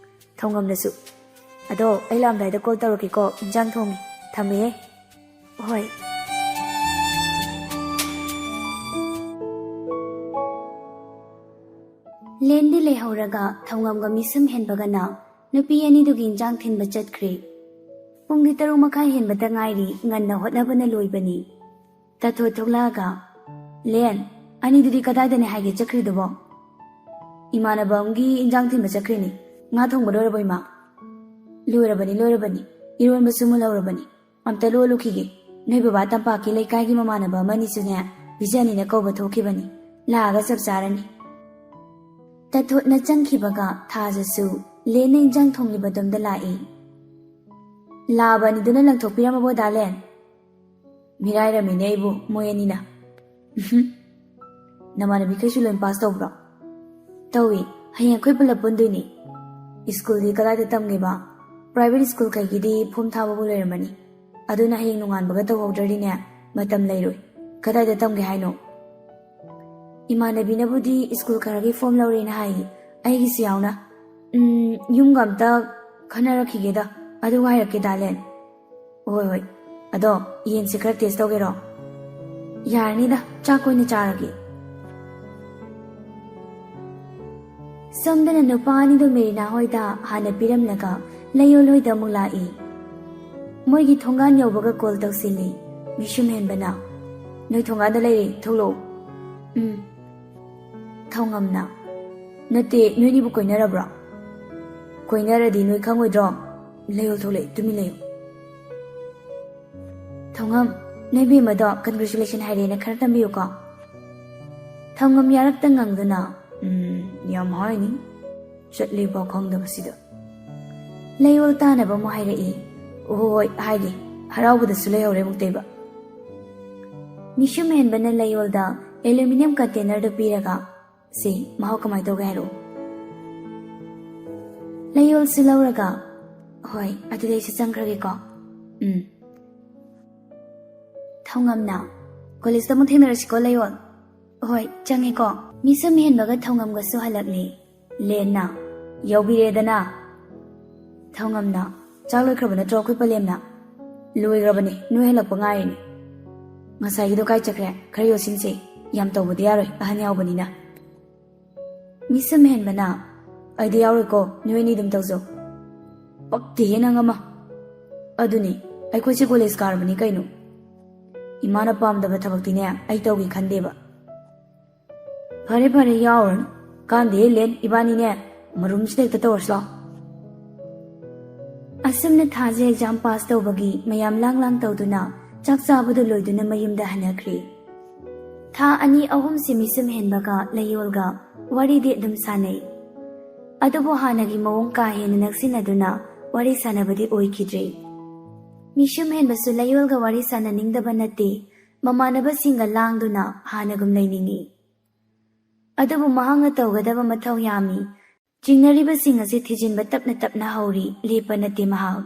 ꯊꯧꯉꯝꯅꯁꯨ, "ꯑꯗꯣ ꯑꯩ ꯂꯥꯛꯑꯝꯗꯥꯏꯗ ꯀꯣꯜ ꯇꯧꯔꯛꯀꯦꯀꯣ, ꯏꯟꯖꯥꯡ ꯊꯣꯡꯉꯤ, ꯊꯝꯃꯦꯍꯦ꯫" "ꯍꯣꯏ꯫" ꯂꯦꯟꯗꯤ ꯂꯩꯍꯧꯔꯒ ꯊꯧꯉꯝꯒ ꯃꯤꯁꯝ ꯍꯦꯟꯕꯒꯅ ꯅꯨꯄꯤ ꯑꯅꯤꯗꯨꯒꯤ ꯏꯟꯖꯥꯡ ꯊꯤꯟꯕ ꯆꯠꯈ꯭ꯔꯦ꯫ ꯄꯨꯡꯗꯤ ꯇꯔꯨꯛ ꯃꯈꯥꯏ ꯍꯦꯟꯕꯇ ꯉꯥꯏꯔꯤ, ꯉꯟꯅ ꯍꯣꯠꯅꯕꯅ ꯂꯣꯏꯕꯅꯤ꯫ ꯇꯥꯊꯣꯠ ꯊꯣꯛꯂꯛꯑꯒ, "ꯂꯦꯟ, ꯑꯅꯤꯗꯨꯗꯤ ꯀꯗꯥꯏꯗꯅꯦ ꯍꯥꯏꯒꯦ ꯆꯠꯈ꯭ꯔꯤꯗꯨꯕꯣ?" "ꯏꯃꯥꯟꯅꯕ ꯑꯃꯒꯤ ꯏꯟꯖꯥꯡ ꯊꯤꯟꯕ ꯆꯠꯈ꯭ꯔꯤꯅꯤ꯫ ꯉꯥ ꯊꯣꯡꯕ ꯂꯣꯏꯔꯕꯣ, ꯏꯃꯥ?" "ꯂꯣꯏꯔꯕꯅꯤ, ꯂꯣꯏꯔꯕꯅꯤ꯫ ꯏꯔꯣꯟꯕꯁꯨ ꯃꯨꯜꯍꯧꯔꯕꯅꯤ꯫ ꯑꯝꯇ ꯂꯣꯜꯂꯨꯈꯤꯒꯦ꯫ ꯅꯣꯏ ꯕꯕꯥ ꯇꯝꯄꯥꯛꯀꯤ ꯂꯩꯀꯥꯏꯒꯤ ꯃꯃꯥꯟꯅꯕ ꯑꯃꯅꯤꯁꯨꯅꯦ ꯄꯤꯖꯅꯤꯅ ꯀꯧꯕ ꯊꯣꯛꯈꯤꯕꯅꯤ꯫ ꯂꯥꯛꯑꯒ ꯆꯞ ꯆꯥꯔꯅꯤ꯫" ꯇꯥꯊꯣꯠꯅ ꯆꯪꯈꯤꯕꯒ ꯊꯥꯖꯁꯨ ꯂꯦꯟꯅ ꯏꯟꯖꯥꯡ ꯊꯣꯡꯂꯤꯕꯗꯣꯝꯗ ꯂꯥꯛꯏ꯫ "ꯂꯥꯛꯑꯕ ꯑꯅꯤꯗꯨꯅ ꯂꯪꯊꯣꯛꯄꯤꯔꯝꯃꯕꯣ, ꯗꯥ ꯂꯦꯟ?" "ꯃꯤꯔꯥꯏꯔꯝꯃꯤꯅꯦ ꯑꯩꯕꯨ ꯃꯣꯏ ꯑꯅꯤꯅ꯫" "ꯎꯝꯍꯨꯝ꯫ ꯅꯃꯥꯟꯅꯕꯤꯈꯩꯁꯨ ꯂꯣꯏ ꯄꯥꯁ ꯇꯧꯕ꯭ꯔꯣ?" "ꯇꯧꯏ꯫ ꯍꯌꯦꯡ ꯑꯩꯈꯣꯏ ꯄꯨꯂꯞ ꯄꯨꯟꯗꯣꯏꯅꯤ꯫" "ꯁ꯭ꯀꯨꯜꯗꯤ ꯀꯗꯥꯏꯗ ꯇꯝꯒꯦꯕ?" "Private ꯁ꯭ꯀꯨꯜꯈꯩꯒꯤꯗꯤ form ꯊꯥꯕꯕꯨ ꯂꯣꯏꯔꯝꯃꯅꯤ꯫ ꯑꯗꯨꯅ ꯍꯌꯦꯡ ꯅꯣꯡꯉꯥꯟꯕꯒ ꯇꯧꯍꯧꯗ꯭ꯔꯗꯤꯅꯦ, ꯃꯇꯝ ꯂꯩꯔꯣꯏ꯫ ꯀꯗꯥꯏꯗ ꯇꯝꯒꯦ ꯍꯥꯏꯅꯣ?" "ꯏꯃꯥꯟꯅꯕꯤꯅꯕꯨꯗꯤ ꯁ꯭ꯀꯨꯜ ꯈꯔꯒꯤ ꯐꯣꯝ ꯂꯧꯔꯦꯅ ꯍꯥꯏ, ꯑꯩꯒꯤꯁꯨ ꯌꯥꯎꯅ꯫ ꯎꯝ, ꯌꯨꯝꯒ ꯑꯝꯇ ꯈꯟꯅꯔꯛꯈꯤꯒꯦꯗ, ꯑꯗꯨꯒ ꯍꯥꯏꯔꯛꯀꯦ, ꯗꯥ ꯂꯦꯟ꯫" "ꯍꯣꯏ, ꯍꯣꯏ꯫ ꯑꯗꯣ ꯌꯦꯟꯁꯦ ꯈꯔ ꯇꯦꯁ ꯇꯧꯒꯦꯔꯣ?" "ꯌꯥꯔꯅꯤꯗ, ꯆꯥꯛ ꯑꯣꯏꯅ ꯆꯥꯔꯒꯦ꯫" ꯁꯣꯝꯗꯅ ꯅꯨꯄꯥ ꯑꯅꯤꯗꯣ ꯃꯦꯔꯤꯅꯥ ꯍꯣꯏꯗ ꯍꯥꯟꯅ ꯄꯤꯔꯝꯂꯒ ꯂꯩꯌꯣꯜ ꯍꯣꯏꯗ ꯑꯃꯨꯛ ꯂꯥꯛꯏ꯫ ꯃꯣꯏꯒꯤ ꯊꯣꯡꯒꯥꯟ ꯌꯧꯕꯒ ꯀꯣꯜ ꯇꯧꯁꯤꯜꯂꯤ꯫ ꯃꯤꯁꯨꯝ ꯍꯦꯟꯕꯅ, "ꯅꯣꯏ ꯊꯣꯡꯒꯥꯟꯗ ꯂꯩꯔꯦ, ꯊꯣꯛꯂꯛꯑꯣ꯫" "ꯎꯝ꯫" ꯊꯧꯉꯝꯅ, "ꯅꯠꯇꯦ, ꯅꯣꯏꯅꯤꯕꯨ ꯀꯣꯏꯅꯔꯕ꯭ꯔꯣ? ꯀꯣꯏꯅꯔꯗꯤ ꯅꯣꯏ ꯈꯪꯉꯣꯏꯗ꯭ꯔꯣ? ꯂꯩꯌꯣꯜ ꯊꯣꯛꯂꯛꯑꯦ, ꯇꯨꯃꯤꯟ ꯂꯩꯌꯨ꯫" ꯊꯧꯉꯝ, "ꯅꯣꯏ ꯕꯦꯝꯃꯗꯣ congratulation ꯍꯥꯏꯔꯦꯅ ꯈꯔ ꯇꯝꯕꯤꯌꯨꯀꯣ꯫" ꯊꯧꯉꯝ ꯌꯥꯔꯛꯇ ꯉꯪꯗꯨꯅ, "ꯎꯝ, ꯌꯥꯝ ꯍꯥꯏꯅꯤ꯫ ꯆꯠꯂꯤꯐꯥꯎ ꯈꯪꯗꯕꯁꯤꯗ꯫" ꯂꯩꯌꯣꯜ ꯇꯥꯅꯕ ꯑꯃꯨꯛ ꯍꯥꯏꯔꯛꯏ꯫ "ꯍꯣꯏ, ꯍꯣꯏ, ꯍꯥꯏꯒꯦ꯫ ꯍꯔꯥꯎꯕꯗꯁꯨ ꯂꯩꯍꯧꯔꯦ ꯑꯃꯨꯛꯇꯩꯕ꯫" ꯃꯤꯁꯨꯝ ꯍꯦꯟꯕꯅ ꯂꯩꯌꯣꯜꯗ aluminium containerꯗꯨ ꯄꯤꯔꯒ, "ꯁꯤ, ꯃꯍꯥꯎ ꯀꯃꯥꯏ ꯇꯧꯒꯦ ꯍꯥꯏꯔꯛꯑꯣ꯫" ꯂꯩꯌꯣꯜꯁꯨ ꯂꯧꯔꯒ, "ꯍꯣꯏ, ꯑꯗꯨꯗꯤ ꯑꯩꯁꯨ ꯆꯪꯈ꯭ꯔꯒꯦꯀꯣ꯫" "ꯎꯝ꯫" ꯊꯧꯉꯝꯅ, "ꯀꯣꯂꯦꯖꯇ ꯑꯃꯨꯛ ꯊꯦꯡꯅꯔꯁꯤꯀꯣ, ꯂꯩꯌꯣꯜ꯫" "ꯍꯣꯏ, ꯆꯪꯉꯦꯀꯣ꯫" ꯃꯤꯁꯝ ꯍꯦꯟꯕꯒ ꯊꯧꯉꯝꯒꯁꯨ ꯍꯜꯂꯛꯂꯦ꯫ ꯂꯦꯟꯅ, "ꯌꯧꯕꯤꯔꯦꯗꯅ?" ꯊꯧꯉꯝꯅ, "ꯆꯥꯛ ꯂꯣꯏꯈ꯭ꯔꯕ ꯅꯠꯇ꯭ꯔꯣ ꯑꯩꯈꯣꯏ ꯄꯂꯦꯝꯅ?" "ꯂꯣꯏꯈ꯭ꯔꯕꯅꯦ, ꯅꯣꯏ ꯍꯜꯂꯛꯄ ꯉꯥꯏꯔꯤꯅꯦ꯫" "ꯉꯁꯥꯏꯒꯤꯗꯣ ꯀꯥꯏ ꯆꯠꯈ꯭ꯔꯦ? ꯈꯔ ꯌꯣꯠꯁꯤꯟꯁꯦ, ꯌꯥꯝ ꯇꯧꯕꯗꯤ ꯌꯥꯔꯣꯏ, ꯑꯍꯟ ꯌꯥꯎꯕꯅꯤꯅ꯫" ꯃꯤꯁꯝ ꯍꯦꯟꯕꯅ, "ꯑꯩꯗꯤ ꯌꯥꯎꯔꯣꯏꯀꯣ, ꯅꯣꯏ ꯑꯅꯤ ꯑꯗꯨꯝ ꯇꯧꯖꯧ"꯫ "ꯄꯛꯇꯦꯍꯦ ꯅꯪ ꯑꯃ"꯫ "ꯑꯗꯨꯅꯤ, ꯑꯩꯈꯣꯏꯁꯦ ꯀꯣꯂꯦꯖ ꯀꯥꯔꯕꯅꯤ ꯀꯩꯅꯣ꯫ ꯏꯃꯥꯅ ꯄꯥꯝꯗꯕ ꯊꯕꯛꯇꯤꯅꯦ ꯑꯩ ꯇꯧꯒꯦ ꯈꯟꯗꯦꯕ"꯫ "ꯐꯔꯦ ꯐꯔꯦ, ꯌꯥꯎꯔꯅꯨ꯫ ꯀꯥꯟꯗꯦꯍꯦ ꯂꯦꯟ, ꯏꯕꯥꯅꯤꯅꯦ ꯃꯔꯨꯝꯁꯤꯗ ꯍꯦꯛꯇ ꯇꯧꯔꯁꯤ ꯂꯥꯎ"꯫ ꯑꯁꯨꯝꯅ ꯊꯥꯁꯦ ꯑꯦꯛꯖꯥꯝ ꯄꯥꯁ ꯇꯧꯕꯒꯤ ꯃꯌꯥꯝ ꯂꯥꯡ ꯂꯥꯡ ꯇꯧꯗꯨꯅ ꯆꯥꯛ ꯆꯥꯕꯗꯨ ꯂꯣꯏꯗꯨꯅ ꯃꯌꯨꯝꯗ ꯍꯟꯅꯈ꯭ꯔꯦ꯫ ꯊꯥ ꯑꯅꯤ ꯑꯍꯨꯝꯁꯤ ꯃꯤꯁꯨꯝ ꯍꯦꯟꯕꯒ ꯂꯩꯌꯣꯜꯒ ꯋꯥꯔꯤꯗꯤ ꯑꯗꯨꯝ ꯁꯥꯟꯅꯩ꯫ ꯑꯗꯨꯕꯨ ꯍꯥꯟꯅꯒꯤ ꯃꯑꯣꯡ ꯀꯥ ꯍꯦꯟꯅ ꯅꯛꯁꯤꯟꯅꯗꯨꯅ ꯋꯥꯔꯤ ꯁꯥꯟꯅꯕꯗꯤ ꯑꯣꯏꯈꯤꯗ꯭ꯔꯦ꯫ ꯃꯤꯁꯨꯝ ꯍꯦꯟꯕꯁꯨ ꯂꯩꯌꯣꯜꯒ ꯋꯥꯔꯤ ꯁꯥꯟꯅꯅꯤꯡꯗꯕ ꯅꯠꯇꯦ, ꯃꯃꯥꯟꯅꯕꯁꯤꯡꯒ ꯂꯥꯡꯗꯨꯅ ꯍꯥꯟꯅꯒꯨꯝ ꯂꯩꯅꯤꯡꯏ꯫ ꯑꯗꯨꯕꯨ ꯃꯍꯥꯛꯅ ꯇꯧꯒꯗꯕ ꯃꯊꯧ ꯌꯥꯝꯃꯤ꯫ ꯆꯤꯡꯅꯔꯤꯕꯁꯤꯡ ꯑꯁꯤ ꯊꯤꯖꯤꯟꯕ ꯇꯞꯅ ꯇꯞꯅ ꯍꯧꯔꯤ, ꯂꯦꯞꯄ ꯅꯠꯇꯦ ꯃꯍꯥꯛ꯫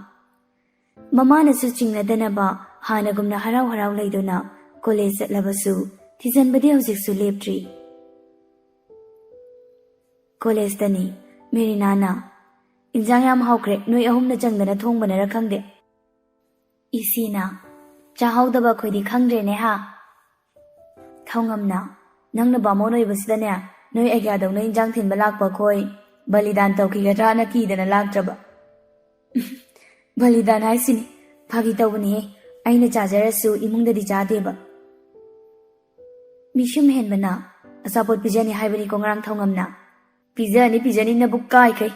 ꯃꯃꯥꯅꯁꯨ ꯆꯤꯡꯅꯗꯅꯕ ꯍꯥꯟꯅꯒꯨꯝꯅ ꯍꯔꯥꯎ ꯍꯔꯥꯎ ꯂꯩꯗꯨꯅ ꯀꯣꯂꯦꯖ ꯆꯠꯂꯕꯁꯨ ꯊꯤꯖꯤꯟꯕꯗꯤ ꯍꯧꯖꯤꯛꯁꯨ ꯂꯦꯞꯇ꯭ꯔꯤ꯫ ꯀꯣꯂꯦꯖꯇꯅꯤ꯫ ꯃꯦꯔꯤꯅꯥꯅ, "ꯏꯟꯖꯥꯡ ꯌꯥꯝ ꯍꯥꯎꯈ꯭ꯔꯦ, ꯅꯣꯏ ꯑꯍꯨꯝꯅ ꯆꯪꯗꯅ ꯊꯣꯡꯕꯅꯔ ꯈꯪꯗꯦ"꯫ ꯏꯁꯤꯅ, "ꯆꯥꯍꯧꯗꯕ ꯑꯩꯈꯣꯏꯗꯤ ꯈꯪꯗ꯭ꯔꯦꯅꯦ ꯍꯥ"꯫ ꯊꯧꯉꯝꯅ, "ꯅꯪꯅ ꯕꯥꯃꯣꯟ ꯑꯣꯏꯕꯁꯤꯗꯅꯦ, ꯅꯣꯏ ꯑꯒ꯭ꯌꯥꯗꯧꯅ ꯏꯟꯖꯥꯡ ꯊꯤꯟꯕ ꯂꯥꯛꯄ ꯑꯩꯈꯣꯏ ꯕꯂꯤꯗꯥꯟ ꯇꯧꯈꯤꯒꯗ꯭ꯔꯥꯅ ꯀꯤꯗꯅ ꯂꯥꯛꯇ꯭ꯔꯕ"꯫ "ꯕꯂꯤꯗꯥꯟ ꯍꯥꯏꯁꯤꯅꯤ, ꯐꯥꯒꯤ ꯇꯧꯕꯅꯤꯍꯦ, ꯑꯩꯅ ꯆꯥꯖꯔꯁꯨ ꯏꯃꯨꯡꯗꯗꯤ ꯆꯥꯗꯦꯕ"꯫ ꯃꯤꯁꯨꯝ ꯍꯦꯟꯕꯅ, "ꯑꯆꯥꯄꯣꯠ ꯄꯤꯖꯅꯤ ꯍꯥꯏꯕꯅꯤꯀꯣ ꯉꯔꯥꯡ ꯊꯧꯉꯝꯅ"꯫ "ꯄꯤꯖꯅꯤ ꯄꯤꯖꯅꯤ, ꯅꯕꯨꯛ ꯀꯥꯏꯈꯩ꯫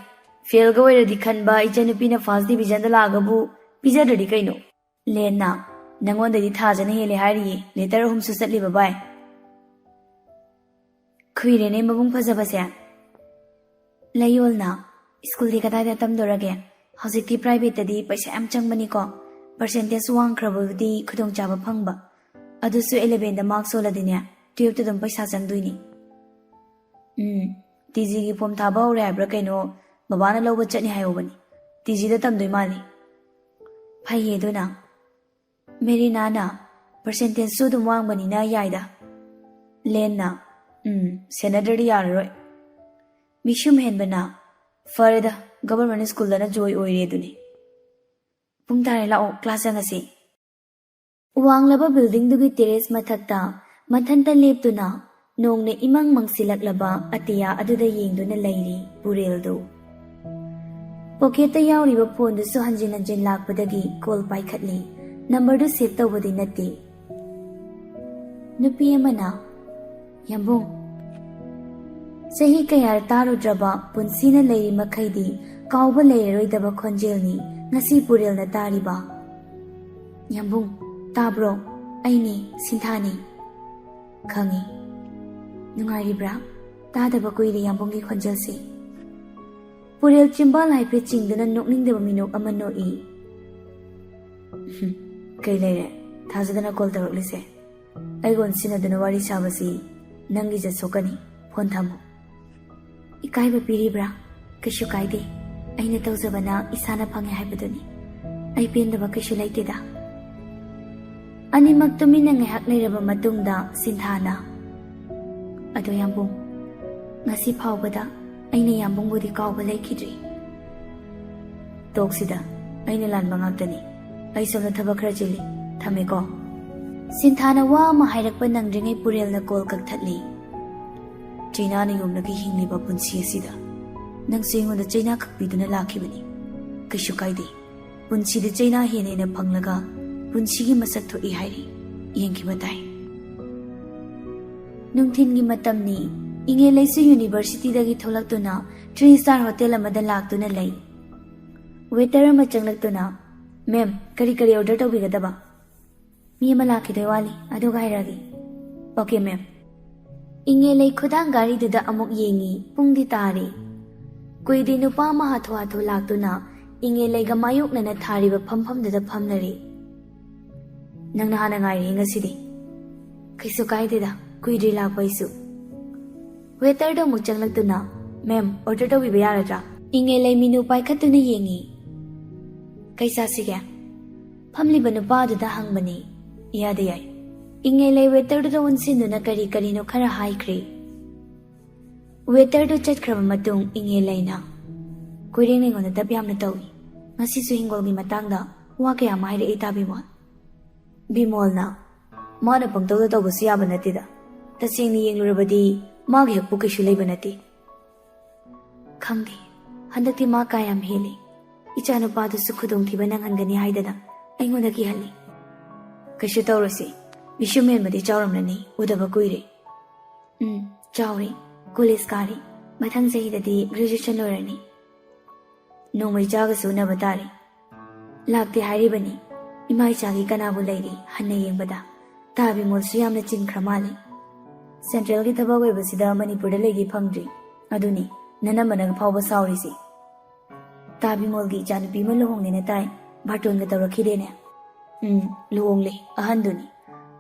ꯐꯦꯜꯒ ꯑꯣꯏꯔꯗꯤ ꯈꯟꯕ ꯏꯆꯟꯅꯨꯄꯤꯅ ꯐꯥꯔꯁ ꯗꯤꯕꯤꯖꯟꯗ ꯂꯥꯛꯑꯒꯕꯨ ꯄꯤꯖꯗ꯭ꯔꯗꯤ ꯀꯩꯅꯣ"꯫ ꯂꯦꯟꯅ, "ꯅꯪꯉꯣꯟꯗꯗꯤ ꯊꯥꯖꯅ ꯍꯦꯜꯂꯦ ꯍꯥꯏꯔꯤꯌꯦ, ꯂꯦꯇꯔ ꯑꯍꯨꯝꯁꯨ ꯆꯠꯂꯤꯕ ꯚꯥꯏ"꯫ ꯈꯨꯏꯔꯦꯅꯦ ꯃꯕꯨꯡ ꯐꯖꯕꯁꯦ꯫ ꯂꯩꯌꯣꯜꯅ, "ꯁ꯭ꯀꯨꯜꯗꯤ ꯀꯗꯥꯏꯗ ꯇꯝꯗꯣꯔꯒꯦ? ꯍꯧꯖꯤꯛꯇꯤ ꯄ꯭ꯔꯥꯏꯚꯦꯠꯇꯗꯤ ꯄꯩꯁꯥ ꯌꯥꯝ ꯆꯪꯕꯅꯤꯀꯣ꯫ ꯄꯔꯁꯦꯟꯇꯦꯖ ꯋꯥꯡꯈ꯭ꯔꯕꯕꯨꯗꯤ ꯈꯨꯗꯣꯡꯆꯥꯕ ꯐꯪꯕ꯫ ꯑꯗꯨꯁꯨ ꯏꯂꯦꯚꯦꯟꯗ ꯃꯥꯔꯛ ꯁꯣꯜꯂꯗꯤꯅꯦ, ꯇꯨꯌꯦꯜꯞꯇ ꯑꯗꯨꯝ ꯄꯩꯁꯥ ꯆꯪꯗꯣꯏꯅꯤ"꯫ "ꯎꯝ, ꯇꯤ ꯖꯤꯒꯤ ꯐꯣꯝ ꯊꯥꯕ ꯍꯧꯔꯦ ꯍꯥꯏꯕ꯭ꯔꯥ ꯀꯩꯅꯣ, ꯕꯕꯥꯅ ꯂꯧꯕ ꯆꯠꯅꯤ ꯍꯥꯏꯍꯧꯕꯅꯤ꯫ ꯇꯤ ꯖꯤꯗ ꯇꯝꯗꯣꯏ ꯃꯥꯜꯂꯤ"꯫ "ꯐꯩꯌꯦ ꯑꯗꯨꯅ"꯫ ꯃꯦꯔꯤꯅꯥꯅ, "ꯄꯔꯁꯦꯟꯇꯦꯖꯁꯨ ꯑꯗꯨꯝ ꯋꯥꯡꯕꯅꯤꯅ ꯌꯥꯏꯗ"꯫ ꯂꯦꯟꯅ, "ꯎꯝ, ꯁꯦꯟꯅꯗ꯭ꯔꯗꯤ ꯌꯥꯔꯔꯣꯏ"꯫ ꯃꯤꯁꯨꯝ ꯍꯦꯟꯕꯅ, "ꯐꯔꯦꯗ, ꯒꯚꯔꯟꯃꯦꯟꯠ ꯁ꯭ꯀꯨꯜꯗꯅ ꯖꯣꯏ ꯑꯣꯏꯔꯦ ꯑꯗꯨꯅꯤ"꯫ "ꯄꯨꯡ ꯇꯥꯔꯦ, ꯂꯥꯛꯑꯣ, ꯀ꯭ꯂꯥꯁ ꯆꯪꯉꯁꯤ"꯫ ꯋꯥꯡꯂꯕ ꯕꯤꯜꯗꯤꯡꯗꯨꯒꯤ ꯇꯦꯔꯦꯁ ꯃꯊꯛꯇ ꯃꯊꯟꯇ ꯂꯦꯞꯇꯨꯅ ꯅꯣꯡꯅ ꯏꯃꯪ ꯃꯪꯁꯤꯜꯂꯛꯂꯕ ꯑꯇꯤꯌꯥ ꯑꯗꯨꯗ ꯌꯦꯡꯗꯨꯅ ꯂꯩꯔꯤ ꯄꯨꯔꯦꯜꯗꯨ꯫ ꯄꯣꯀꯦꯠꯇ ꯌꯥꯎꯔꯤꯕ ꯐꯣꯟꯗꯨꯁꯨ ꯍꯟꯖꯤꯟ ꯍꯟꯖꯤꯟ ꯂꯥꯛꯄꯗꯒꯤ ꯀꯣꯜ ꯄꯥꯏꯈꯠꯂꯤ꯫ ꯅꯝꯕꯔꯗꯨ ꯁꯦꯚ ꯇꯧꯕꯗꯤ ꯅꯠꯇꯦ꯫ ꯅꯨꯄꯤ ꯑꯃꯅ, "ꯌꯥꯝꯕꯨꯡ, ꯆꯍꯤ ꯀꯌꯥ ꯇꯥꯔꯨꯗ꯭ꯔꯕ ꯄꯨꯟꯁꯤꯅ ꯂꯩꯔꯤ ꯃꯈꯩꯗꯤ ꯀꯥꯎꯕ ꯂꯩꯔꯔꯣꯏꯗꯕ ꯈꯣꯟꯖꯦꯜꯅꯤ ꯉꯁꯤ ꯄꯨꯔꯦꯜꯅ ꯇꯥꯔꯤꯕ꯫ ꯌꯥꯝꯕꯨꯡ, ꯇꯥꯕ꯭ꯔꯣ? ꯑꯩꯅꯤ, ꯁꯤꯟꯊꯥꯅꯤ꯫" "ꯈꯪꯉꯤ꯫ ꯅꯨꯡꯉꯥꯏꯔꯤꯕ꯭ꯔꯥ? ꯇꯥꯗꯕ ꯀꯨꯏꯔꯦ ꯌꯥꯝꯕꯨꯡꯒꯤ ꯈꯣꯟꯖꯦꯜꯁꯦ꯫" ꯄꯨꯔꯦꯜ ꯆꯤꯝꯕꯥꯜ ꯍꯥꯏꯐꯦꯠ ꯆꯤꯡꯗꯨꯅ ꯅꯣꯛꯅꯤꯡꯗꯕ ꯃꯤꯅꯣꯛ ꯑꯃ ꯅꯣꯛꯏ꯫ "ꯀꯩ ꯂꯩꯔꯦ? ꯊꯥꯖꯗꯅ ꯀꯣꯜ ꯇꯧꯔꯛꯂꯤꯁꯦ? ꯑꯩꯒ ꯑꯣꯟꯁꯤꯟꯅꯗꯨꯅ ꯋꯥꯔꯤ ꯁꯥꯕꯁꯤ ꯅꯪꯒꯤ ꯏꯖꯠ ꯁꯣꯛꯀꯅꯤ꯫ ꯐꯣꯟ ꯊꯝꯃꯨ꯫" "ꯏꯀꯥꯏꯕ ꯄꯤꯔꯤꯕ꯭ꯔꯥ? ꯀꯩꯁꯨ ꯀꯥꯏꯗꯦ꯫ ꯑꯩꯅ ꯇꯧꯖꯕꯅ ꯏꯁꯥꯅ ꯐꯪꯉꯦ ꯍꯥꯏꯕꯗꯨꯅꯤ꯫ ꯑꯩ ꯄꯦꯟꯗꯕ ꯀꯩꯁꯨ ꯂꯩꯇꯦꯗ꯫" ꯑꯅꯤꯃꯛ ꯇꯨꯃꯤꯟꯅ ꯉꯥꯏꯍꯥꯛ ꯂꯩꯔꯕ ꯃꯇꯨꯡꯗ ꯁꯤꯟꯊꯥꯅ, "ꯑꯗꯣ ꯌꯥꯝꯕꯨꯡ, ꯉꯁꯤ ꯐꯥꯎꯕꯗ ꯑꯩꯅ ꯌꯥꯝꯕꯨꯡꯕꯨꯗꯤ ꯀꯥꯎꯕ ꯂꯩꯈꯤꯗ꯭ꯔꯤ꯫" "ꯇꯣꯛꯁꯤꯗ, ꯑꯩꯅ ꯂꯥꯟꯕ ꯉꯥꯛꯇꯅꯤ꯫ ꯑꯩ ꯁꯣꯝꯗ ꯊꯕꯛ ꯈꯔ ꯆꯤꯜꯂꯤ꯫ ꯊꯝꯃꯦꯀꯣ꯫" ꯁꯤꯟꯊꯥꯅ ꯋꯥ ꯑꯃ ꯍꯥꯏꯔꯛꯄ ꯅꯪꯗ꯭ꯔꯤꯉꯩ ꯄꯨꯔꯦꯜꯅ ꯀꯣꯜ ꯀꯛꯊꯠꯂꯤ꯫ "ꯆꯩꯅꯥꯅ ꯌꯣꯝꯂꯒ ꯍꯤꯡꯂꯤꯕ ꯄꯨꯟꯁꯤ ꯑꯁꯤꯗ ꯅꯪꯁꯨ ꯑꯩꯉꯣꯟꯗ ꯆꯩꯅꯥ ꯀꯛꯄꯤꯗꯨꯅ ꯂꯥꯛꯈꯤꯕꯅꯤ꯫ ꯀꯩꯁꯨ ꯀꯥꯏꯗꯦ꯫ ꯄꯨꯟꯁꯤꯗ ꯆꯩꯅꯥ ꯍꯦꯟꯅ ꯍꯦꯟꯅ ꯐꯪꯂꯒ ꯄꯨꯟꯁꯤꯒꯤ ꯃꯁꯛ ꯊꯣꯛꯏ ꯍꯥꯏꯔꯤ꯫ ꯌꯦꯡꯈꯤꯕ ꯇꯥꯏ꯫" ꯅꯨꯡꯊꯤꯜꯒꯤ ꯃꯇꯝꯅꯤ꯫ ꯏꯉꯦꯂꯩꯁꯨ ꯌꯨꯅꯤꯚꯔꯁꯤꯇꯤꯗꯒꯤ ꯊꯣꯛꯂꯛꯇꯨꯅ ꯊ꯭ꯔꯤ ꯁ꯭ꯇꯥꯔ ꯍꯣꯇꯦꯜ ꯑꯃꯗ ꯂꯥꯛꯇꯨꯅ ꯂꯩ꯫ ꯋꯦꯇꯔ ꯑꯃ ꯆꯪꯂꯛꯇꯨꯅ, "ꯃꯦꯝ, ꯀꯔꯤ ꯀꯔꯤ ꯑꯣꯔꯗꯔ ꯇꯧꯕꯤꯒꯗꯕ?" "ꯃꯤ ꯑꯃ ꯂꯥꯛꯈꯤꯗꯣꯏ ꯋꯥꯠꯂꯤ, ꯑꯗꯨꯒ ꯍꯥꯏꯔꯛꯑꯒꯦ꯫" "ꯑꯣꯀꯦ, ꯃꯦꯝ꯫" ꯏꯉꯦꯂꯩ ꯈꯨꯗꯥꯡ ꯘꯥꯔꯤꯗꯨꯗ ꯑꯃꯨꯛ ꯌꯦꯡꯉꯤ꯫ ꯄꯨꯡꯗꯤ ꯇꯥꯔꯦ꯫ ꯀꯨꯏꯗꯦ ꯅꯨꯄꯥ ꯑꯃ ꯍꯥꯊꯨ ꯍꯥꯊꯨ ꯂꯥꯛꯇꯨꯅ ꯏꯉꯦꯂꯩꯒ ꯃꯥꯌꯣꯛꯅꯅ ꯊꯥꯔꯤꯕ ꯐꯝꯐꯝꯗꯨꯗ ꯐꯝꯂꯔꯦ꯫ "ꯅꯪꯅ ꯍꯥꯟꯅ ꯉꯥꯏꯔꯤ ꯉꯁꯤꯗꯤ꯫" "ꯀꯩꯁꯨ ꯀꯥꯏꯗꯦꯗ, ꯀꯨꯏꯗ꯭ꯔꯤ ꯂꯥꯛꯄ ꯑꯩꯁꯨ꯫" ꯋꯦꯇꯔꯗꯣ ꯑꯃꯨꯛ ꯆꯪꯂꯛꯇꯨꯅ, "ꯃꯦꯝ, ꯑꯣꯔꯗꯔ ꯇꯧꯕꯤꯕ ꯌꯥꯔꯗ꯭ꯔꯥ?" ꯏꯉꯦꯂꯩ ꯃꯤꯅꯨ ꯄꯥꯏꯈꯠꯇꯨꯅ ꯌꯦꯡꯉꯤ꯫ "ꯀꯩ ꯆꯥꯁꯤꯒꯦ?" ꯐꯝꯂꯤꯕ ꯅꯨꯄꯥꯗꯨꯗ ꯍꯪꯕꯅꯤ꯫ "ꯏꯌꯥꯗ ꯌꯥꯏ꯫" ꯏꯉꯦꯂꯩ ꯋꯦꯇꯔꯗꯨꯗ ꯑꯣꯟꯁꯤꯟꯗꯨꯅ ꯀꯔꯤ ꯀꯔꯤꯅꯣ ꯈꯔ ꯍꯥꯏꯈ꯭ꯔꯦ꯫ ꯋꯦꯇꯔꯗꯨ ꯆꯠꯈ꯭ꯔꯕ ꯃꯇꯨꯡ ꯏꯉꯦꯂꯩꯅ, "ꯀꯣꯏꯔꯦꯡ ꯑꯩꯉꯣꯟꯗ ꯗꯞ ꯌꯥꯝꯅ ꯇꯧꯏ꯫ ꯉꯁꯤꯁꯨ ꯍꯤꯡꯒꯣꯜꯒꯤ ꯃꯇꯥꯡꯗ ꯋꯥ ꯀꯌꯥ ꯑꯃ ꯍꯥꯏꯔꯛꯏ ꯇꯥ ꯕꯤꯃꯣꯜ꯫" ꯕꯤꯃꯣꯜꯅ, "ꯃꯥꯅ ꯄꯪꯇꯧꯗ ꯇꯧꯕꯁꯨ ꯌꯥꯕ ꯅꯠꯇꯦꯗ꯫ ꯇꯁꯦꯡꯅ ꯌꯦꯡꯂꯨꯔꯕꯗꯤ ꯃꯥꯒꯤ ꯍꯛꯄꯨ ꯀꯩꯁꯨ ꯂꯩꯕ ꯅꯠꯇꯦ꯫ ꯈꯪꯗꯦ, ꯍꯟꯗꯛꯇꯤ ꯃꯥ ꯀꯥ ꯌꯥꯝ ꯍꯦꯜꯂꯤ꯫ ꯏꯆꯥꯅꯨꯄꯥꯗꯨꯁꯨ ꯈꯨꯗꯣꯡꯊꯤꯕ ꯅꯪꯍꯟꯒꯅꯤ ꯍꯥꯏꯗꯅ ꯑꯩꯉꯣꯟꯗ ꯀꯤꯍꯜꯂꯤ꯫ ꯀꯩꯁꯨ ꯇꯧꯔꯣꯏꯁꯦ, ꯃꯤꯁꯨꯝ ꯃꯦꯟꯕꯗꯤ ꯆꯥꯎꯔꯝꯂꯅꯤ, ꯎꯗꯕ ꯀꯨꯏꯔꯦ꯫ ꯎꯝ, ꯆꯥꯎꯔꯦ꯫ ꯀꯣꯂꯦꯖ ꯀꯥꯔꯤ꯫ ꯃꯊꯪ ꯆꯍꯤꯗꯗꯤ ꯒ꯭ꯔꯦꯖꯨꯑꯦꯁꯟ ꯂꯣꯏꯔꯅꯤ꯫ ꯅꯣꯡꯃꯩ ꯆꯥꯒꯁꯨ ꯎꯅꯕ ꯇꯥꯔꯦ꯫ ꯂꯥꯛꯇꯦ ꯍꯥꯏꯔꯤꯕꯅꯤ꯫ ꯏꯃꯥ ꯏꯆꯥꯒꯤ ꯀꯅꯥꯕꯨ ꯂꯩꯔꯤ ꯍꯟꯅ ꯌꯦꯡꯕꯗ꯫ ꯇꯥ ꯕꯤꯃꯣꯜꯁꯨ ꯌꯥꯝꯅ ꯆꯤꯟꯈ꯭ꯔ ꯃꯥꯜꯂꯤ꯫ ꯁꯦꯟꯇ꯭ꯔꯦꯜꯒꯤ ꯊꯕꯛ ꯑꯣꯏꯕꯁꯤꯗ ꯃꯅꯤꯄꯨꯔꯗ ꯂꯩꯒꯦ ꯐꯪꯗ꯭ꯔꯤ꯫ ꯑꯗꯨꯅꯤ ꯅꯅꯝꯃꯅ ꯐꯥꯎꯕ ꯁꯥꯎꯔꯤꯁꯤ꯫ ꯇꯥ ꯕꯤꯃꯣꯜꯒꯤ ꯏꯆꯥꯅꯨꯄꯤ ꯑꯃ ꯂꯨꯍꯣꯡꯂꯦꯅ ꯇꯥꯏ, ꯕꯥꯔꯇꯣꯟꯒ ꯇꯧꯔꯛꯈꯤꯗꯦꯅꯦ꯫ ꯎꯝ, ꯂꯨꯍꯣꯡꯂꯦ, ꯑꯍꯟꯗꯨꯅꯤ꯫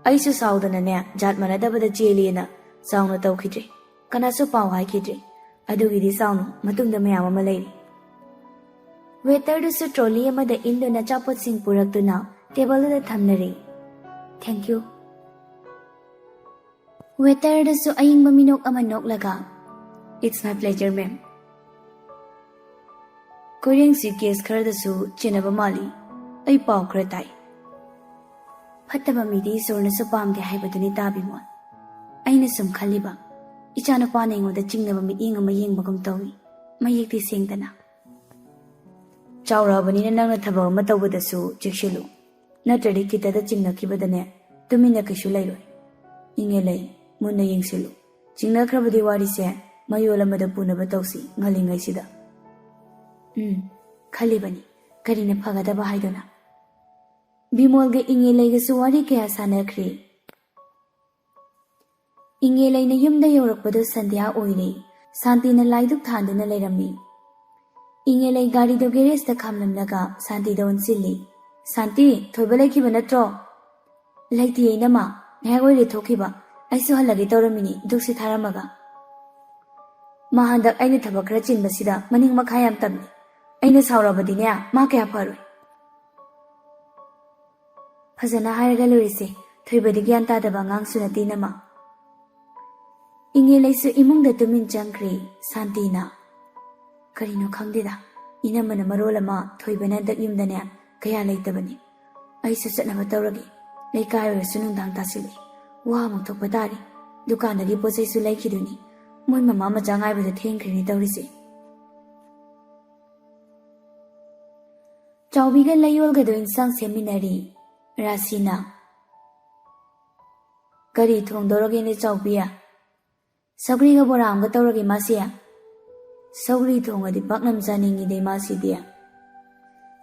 ꯑꯩꯁꯨ ꯁꯥꯎꯗꯅꯅꯦ, ꯖꯥꯠ ꯃꯥꯟꯅꯗꯕꯗ ꯆꯦꯜꯂꯤꯅ ꯆꯥꯎꯅ ꯇꯧꯈꯤꯗ꯭ꯔꯦ꯫ ꯀꯅꯥꯁꯨ ꯄꯥꯎ ꯍꯥꯏꯈꯤꯗ꯭ꯔꯦ꯫ ꯑꯗꯨꯒꯤꯗꯤ ꯁꯥꯎꯅꯨ, ꯃꯇꯨꯡꯗ ꯃꯌꯥꯝ ꯑꯃ ꯂꯩꯔꯤ꯫ ꯋꯦꯇꯔꯗꯨꯁꯨ ꯇ꯭ꯔꯣꯂꯤ ꯑꯃꯗ ꯏꯟꯗꯨꯅ ꯑꯆꯥꯄꯣꯠꯁꯤꯡ ꯄꯨꯔꯛꯇꯨꯅ ꯇꯦꯕꯜꯗꯨꯗ ꯊꯝꯅꯔꯦ꯫ Thank you꯫ ꯋꯦꯇꯔꯗꯁꯨ ꯑꯏꯪꯕ ꯃꯤꯅꯣꯛ ꯑꯃ ꯅꯣꯛꯂꯒ, "It's my pleasure, ma'am." ꯀꯣꯏꯔꯦꯡꯁꯤ ꯀꯦꯁ ꯈꯔꯗꯁꯨ ꯆꯦꯟꯅꯕ ꯃꯥꯜꯂꯤ꯫ ꯑꯩ ꯄꯥꯎ ꯈꯔ ꯇꯥꯏ꯫ ꯐꯠꯇꯕ ꯃꯤꯗꯤ ꯏꯁꯣꯔꯅꯁꯨ ꯄꯥꯝꯗꯦ ꯍꯥꯏꯕꯗꯨꯅꯤ ꯇꯥ ꯕꯤꯃꯣꯜ꯫ ꯑꯩꯅ ꯁꯨꯝ ꯈꯜꯂꯤꯕ, ꯏꯆꯥꯅꯨꯄꯥꯅ ꯑꯩꯉꯣꯟꯗ ꯆꯤꯡꯅꯕ ꯃꯤꯠꯌꯦꯡ ꯑꯃ ꯌꯦꯡꯕꯒꯨꯝ ꯇꯧꯏ꯫ ꯃꯌꯦꯛꯇꯤ ꯁꯦꯡꯗꯅ꯫ ꯆꯥꯎꯔꯛꯑꯕꯅꯤꯅ ꯅꯪꯅ ꯊꯕꯛ ꯑꯃ ꯇꯧꯕꯗꯁꯨ ꯆꯦꯛꯁꯤꯜꯂꯨ꯫ ꯅꯠꯇ꯭ꯔꯗꯤ ꯈꯤꯇꯗ ꯆꯤꯡꯅꯈꯤꯕꯗꯅꯦ, ꯇꯨꯃꯤꯟꯅ ꯀꯩꯁꯨ ꯂꯩꯔꯣꯏ꯫ ꯏꯪꯉꯦ ꯂꯩ, ꯃꯨꯟꯅ ꯌꯦꯡꯁꯤꯜꯂꯨ꯫ ꯆꯤꯡꯅꯈ꯭ꯔꯕꯗꯤ ꯋꯥꯔꯤꯁꯦ ꯃꯌꯣꯜ ꯑꯃꯗ ꯄꯨꯅꯕ ꯇꯧꯁꯤ ꯉꯜꯂꯤꯉꯩꯁꯤꯗ꯫ ꯎꯝ, ꯈꯜꯂꯤꯕꯅꯤ, ꯀꯔꯤꯅ ꯐꯒꯗꯕ ꯍꯥꯏꯗꯨꯅ꯫ ꯕꯤꯃꯣꯜꯒ ꯏꯪꯉꯦ ꯂꯩꯒꯁꯨ ꯋꯥꯔꯤ ꯀꯌꯥ ꯁꯥꯟꯅꯈ꯭ꯔꯦ꯫ ꯏꯪꯉꯦ ꯂꯩꯅ ꯌꯨꯝꯗ ꯌꯧꯔꯛꯄꯗꯨ ꯁꯟꯙ꯭ꯌꯥ ꯑꯣꯏꯔꯦ꯫ ꯁꯥꯟꯇꯤꯅ ꯂꯥꯏꯗꯨꯛ ꯊꯥꯟꯗꯨꯅ ꯂꯩꯔꯝꯃꯤ꯫ ꯏꯪꯉꯦ ꯂꯩ ꯒꯥꯔꯤꯗꯨ ꯒꯦꯔꯦꯖꯇ ꯈꯥꯝꯂꯝꯂꯒ ꯁꯥꯟꯇꯤꯗ ꯑꯣꯟꯁꯤꯜꯂꯤ꯫ "ꯁꯥꯟꯇꯤ, ꯊꯣꯏꯕ ꯂꯩꯈꯤꯕ ꯅꯠꯇ꯭ꯔꯣ?" "ꯂꯩꯇꯦ ꯏꯅꯝꯃ, ꯉꯥꯏꯍꯥꯛ ꯑꯣꯏꯔꯦ ꯊꯣꯛꯈꯤꯕ꯫ ꯑꯩꯁꯨ ꯍꯜꯂꯒꯦ ꯇꯧꯔꯝꯃꯤꯅꯤ, ꯗꯨꯛꯁꯤ ꯊꯥꯔꯝꯃꯒ꯫ ꯃꯥ ꯍꯟꯗꯛ ꯑꯩꯅ ꯊꯕꯛ ꯈꯔ ꯆꯤꯟꯕꯁꯤꯗ ꯃꯅꯤꯡ ꯃꯈꯥ ꯌꯥꯝ ꯇꯝꯂꯤ꯫ ꯑꯩꯅ ꯁꯥꯎꯔꯕꯗꯤꯅꯦ, ꯃꯥ ꯀꯌꯥ ꯐꯔꯣꯏ꯫" ꯐꯖꯅ ꯍꯥꯏꯔꯒ ꯂꯣꯏꯔꯦꯁꯦ, ꯊꯣꯏꯕꯗꯤ ꯒ꯭ꯌꯥꯟ ꯇꯥꯗꯕ ꯑꯉꯥꯡꯁꯨ ꯅꯠꯇꯦ ꯏꯅꯝꯃ꯫ ꯏꯪꯉꯦ ꯂꯩꯁꯨ ꯏꯃꯨꯡꯗ ꯇꯨꯃꯤꯟ ꯆꯪꯈ꯭ꯔꯦ꯫ ꯁꯥꯟꯇꯤꯅ, "ꯀꯔꯤꯅꯣ ꯈꯪꯗꯦꯗ, ꯏꯅꯝꯃꯅ ꯃꯔꯣꯜ ꯑꯃ, ꯊꯣꯏꯕꯅ ꯍꯟꯗꯛ ꯌꯨꯝꯗꯅꯦ ꯀꯌꯥ ꯂꯩꯇꯕꯅꯤ꯫ ꯑꯩꯁꯨ ꯆꯠꯅꯕ ꯇꯧꯔꯒꯦ, ꯂꯩꯀꯥꯏ ꯑꯣꯏꯔꯁꯨ ꯅꯨꯡꯗꯥꯡ ꯇꯥꯁꯤꯜꯂꯛꯑꯦ, ꯋꯥ ꯑꯃꯨꯛ ꯊꯣꯛꯄ ꯇꯥꯔꯦ꯫" ꯗꯨꯀꯥꯟꯗꯒꯤ ꯄꯣꯠ ꯆꯩꯁꯨ ꯂꯩꯈꯤꯗꯣꯏꯅꯤ꯫ ꯃꯣꯏ ꯃꯃꯥ ꯃꯆꯥ ꯉꯥꯏꯕꯗ ꯊꯦꯡꯈ꯭ꯔꯦꯅꯦ ꯇꯧꯔꯤꯁꯦ꯫ ꯆꯥꯎꯕꯤꯒ ꯂꯩꯌꯣꯜꯒꯗꯣ ꯏꯟꯁꯥꯡ ꯁꯦꯝꯃꯤꯟꯅꯔꯤ꯫ ꯔꯥꯁꯤꯅ, "ꯀꯔꯤ ꯊꯣꯡꯗꯧꯔꯒꯦꯅꯦ ꯆꯥꯎꯕꯤ?" "ꯁꯧꯒ꯭ꯔꯤꯒ ꯕꯣꯔꯥ ꯑꯃꯒ ꯇꯧꯔꯒꯦ ꯃꯥꯁꯤ꯫" "ꯁꯧꯒ꯭ꯔꯤ ꯊꯣꯡꯉꯗꯤ ꯄꯥꯛꯅꯝ ꯆꯥꯅꯤꯡꯉꯤꯗꯦ ꯃꯥꯁꯤꯗꯤ꯫"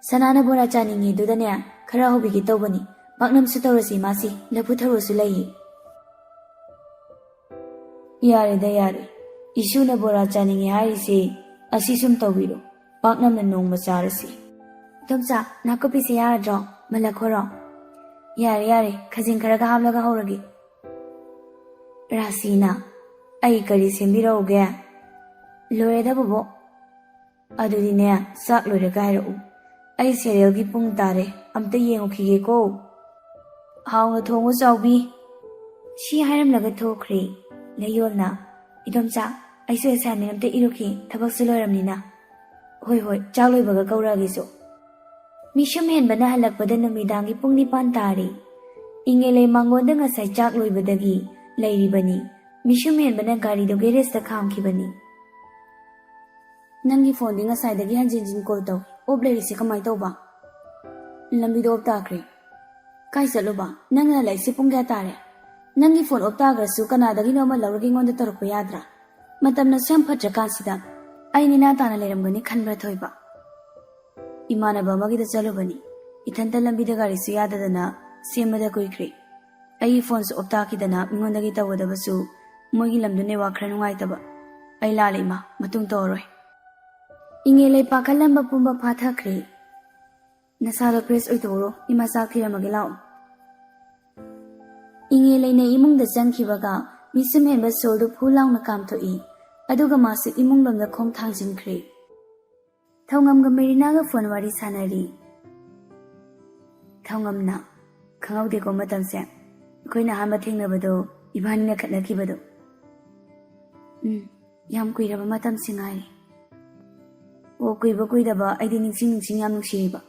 "ꯁꯅꯥꯅ ꯕꯣꯔꯥ ꯆꯥꯅꯤꯡꯉꯦ ꯑꯗꯨꯗꯅꯦ ꯈꯔ ꯍꯧꯕꯤꯒꯦ ꯇꯧꯕꯅꯤ꯫ ꯄꯥꯛꯅꯝꯁꯨ ꯇꯧꯔꯁꯤ ꯃꯥꯁꯤ, ꯂꯐꯨ ꯊꯔꯣꯁꯨ ꯂꯩꯌꯦ꯫" "ꯌꯥꯔꯦꯗ ꯌꯥꯔꯦ, ꯏꯁꯨꯅ ꯕꯣꯔꯥ ꯆꯥꯅꯤꯡꯉꯦ ꯍꯥꯏꯔꯤꯁꯦ ꯑꯁꯤ ꯁꯨꯝ ꯇꯧꯕꯤꯔꯣ, ꯄꯥꯛꯅꯝꯅ ꯅꯣꯡꯃ ꯆꯥꯔꯁꯤ꯫" "ꯏꯗꯣꯝꯆꯥ, ꯅꯥꯀꯨꯞꯄꯤꯁꯦ ꯌꯥꯔꯗ꯭ꯔꯣ? ꯃꯜꯂꯛꯈꯣꯔꯣ?" "ꯌꯥꯔꯦ ꯌꯥꯔꯦ, ꯈꯖꯤꯡ ꯈꯔꯒ ꯍꯥꯞꯂꯒ ꯍꯧꯔꯒꯦ꯫" ꯔꯥꯁꯤꯅ, "ꯑꯩ ꯀꯔꯤ ꯁꯦꯝꯕꯤꯔꯛꯎꯒꯦ?" "ꯂꯣꯏꯔꯦꯗ ꯕꯣꯕꯣꯛ꯫" "ꯑꯗꯨꯗꯤꯅꯦ, ꯆꯥꯛ ꯂꯣꯏꯔꯒ ꯍꯥꯏꯔꯛꯎ꯫ ꯑꯩ ꯁꯦꯔꯦꯜꯒꯤ ꯄꯨꯡ ꯇꯥꯔꯦ, ꯑꯝꯇ ꯌꯦꯡꯉꯨꯈꯤꯒꯦꯀꯣ꯫" "ꯍꯥꯎꯅ ꯊꯣꯡꯉꯨ ꯆꯥꯎꯕꯤ꯫" ꯁꯤ ꯍꯥꯏꯔꯝꯂꯒ ꯊꯣꯛꯈ꯭ꯔꯦ꯫ ꯂꯩꯌꯣꯜꯅ, "ꯏꯗꯣꯝꯆꯥ, ꯑꯩꯁꯨ ꯑꯦꯁꯥꯏꯟꯃꯦꯟ ꯑꯝꯇ ꯏꯔꯨꯈꯤ, ꯊꯕꯛꯁꯨ ꯂꯣꯏꯔꯝꯅꯤꯅ꯫" "ꯍꯣꯏ ꯍꯣꯏ, ꯆꯥꯛ ꯂꯣꯏꯕꯒ ꯀꯧꯔꯛꯑꯒꯦꯁꯨ꯫" ꯃꯤꯁꯨꯝ ꯍꯦꯟꯕꯅ ꯍꯜꯂꯛꯄꯗ ꯅꯨꯃꯤꯗꯥꯡꯒꯤ ꯄꯨꯡ ꯅꯤꯄꯥꯟ ꯇꯥꯔꯦ꯫ ꯏꯉꯦꯂꯩ ꯃꯉꯣꯟꯗ ꯉꯁꯥꯏ ꯆꯥꯛ ꯂꯣꯏꯕꯗꯒꯤ ꯂꯩꯔꯤꯕꯅꯤ꯫ ꯃꯤꯁꯨꯝ ꯍꯦꯟꯕꯅ ꯒꯥꯔꯤꯗꯣ ꯒꯦꯔꯦꯖꯇ ꯈꯥꯝꯈꯤꯕꯅꯤ꯫ "ꯅꯪꯒꯤ ꯐꯣꯟꯗꯤ ꯉꯁꯥꯏꯗꯒꯤ ꯍꯟꯖꯤꯟ ꯍꯟꯖꯤꯟ ꯀꯣꯜ ꯇꯧꯏ, ꯑꯣꯞ ꯂꯩꯔꯤꯁꯦ ꯀꯃꯥꯏ ꯇꯧꯕ?" "ꯂꯝꯕꯤꯗ ꯑꯣꯞ ꯇꯥꯈ꯭ꯔꯦ꯫" "ꯀꯥꯏ ꯆꯠꯂꯨꯕ? ꯅꯪꯅ ꯍꯜꯂꯛꯏꯁꯦ ꯄꯨꯡ ꯀꯌꯥ ꯇꯥꯔꯦ? ꯅꯪꯒꯤ ꯐꯣꯟ ꯑꯣꯞ ꯇꯥꯈ꯭ꯔꯁꯨ ꯀꯅꯥꯗꯒꯤꯅꯣ ꯑꯃ ꯂꯧꯔꯒ ꯑꯩꯉꯣꯟꯗ ꯇꯧꯔꯛꯄ ꯌꯥꯗ꯭ꯔꯥ? ꯃꯇꯝꯅꯁꯨ ꯌꯥꯝ ꯐꯠꯇ꯭ꯔꯀꯥꯟꯁꯤꯗ ꯑꯩ ꯅꯦꯅꯥ ꯇꯥꯅ ꯂꯩꯔꯝꯒꯅꯤ ꯈꯟꯕ꯭ꯔꯥ ꯊꯣꯏꯕ?" "ꯏꯃꯥꯟꯅꯕ ꯑꯃꯒꯤꯗ ꯆꯠꯂꯨꯕꯅꯤ꯫ ꯏꯊꯟꯇ ꯂꯝꯕꯤꯗ ꯒꯥꯔꯤꯁꯨ ꯌꯥꯗꯗꯅ ꯁꯦꯝꯕꯗ ꯀꯨꯏꯈ꯭ꯔꯦ꯫ ꯑꯩꯒꯤ ꯐꯣꯟꯁꯨ ꯑꯣꯞ ꯇꯥꯈꯤꯗꯅ ꯃꯤꯉꯣꯟꯗꯒꯤ ꯇꯧꯒꯗꯕꯁꯨ ꯃꯣꯏꯒꯤ ꯂꯝꯗꯨ ꯅꯦꯠꯋꯥꯛ ꯈꯔ ꯅꯨꯡꯉꯥꯏꯇꯕ꯫ ꯑꯩ ꯂꯥꯜꯂꯦ ꯏꯃꯥ, ꯃꯇꯨꯡ ꯇꯧꯔꯔꯣꯏ꯫" ꯏꯉꯦꯂꯩ ꯄꯥꯈꯠꯂꯝꯕ ꯄꯨꯝꯕ ꯐꯥꯊꯈ꯭ꯔꯦ꯫ "ꯅꯁꯥꯗꯣ ꯐ꯭ꯔꯦꯁ ꯑꯣꯏꯊꯣꯛꯎꯔꯣ, ꯏꯃꯥ ꯆꯥꯛ ꯊꯤꯔꯝꯃꯒꯦ ꯂꯥꯛꯑꯣ꯫" ꯏꯉꯦꯂꯩꯅ ꯏꯃꯨꯡꯗ ꯆꯪꯈꯤꯕꯒ ꯃꯤꯁꯨꯝ ꯍꯦꯟꯕ ꯁꯣꯜꯗꯨ ꯐꯨ ꯂꯥꯎꯅ ꯀꯥꯝꯊꯣꯛꯏ꯫ ꯑꯗꯨꯒ ꯃꯥꯁꯨ ꯏꯃꯨꯡ ꯂꯣꯝꯗ ꯈꯣꯡ ꯊꯥꯡꯖꯤꯟꯈ꯭ꯔꯦ꯫ ꯊꯧꯉꯝꯒ ꯃꯦꯔꯤꯅꯥꯒ ꯐꯣꯟ ꯋꯥꯔꯤ ꯁꯥꯟꯅꯔꯤ꯫ ꯊꯧꯉꯝꯅ, "ꯈꯪꯍꯧꯗꯦꯀꯣ ꯃꯇꯝꯁꯦ, ꯑꯩꯈꯣꯏꯅ ꯑꯍꯥꯟꯕ ꯊꯦꯡꯅꯕꯗꯣ ꯏꯕꯥꯅꯤꯅ ꯈꯠꯅꯈꯤꯕꯗꯣ꯫ ꯎꯝ, ꯌꯥꯝ ꯀꯨꯏꯔꯕ ꯃꯇꯝꯁꯤ ꯉꯥꯏꯔꯦ꯫ ꯑꯣ, ꯀꯨꯏꯕ ꯀꯨꯏꯗꯕ, ꯑꯩꯗꯤ ꯅꯤꯡꯁꯤꯡ ꯅꯤꯡꯁꯤꯡ ꯌꯥꯝ ꯅꯨꯡꯁꯤꯔꯤꯕ꯫"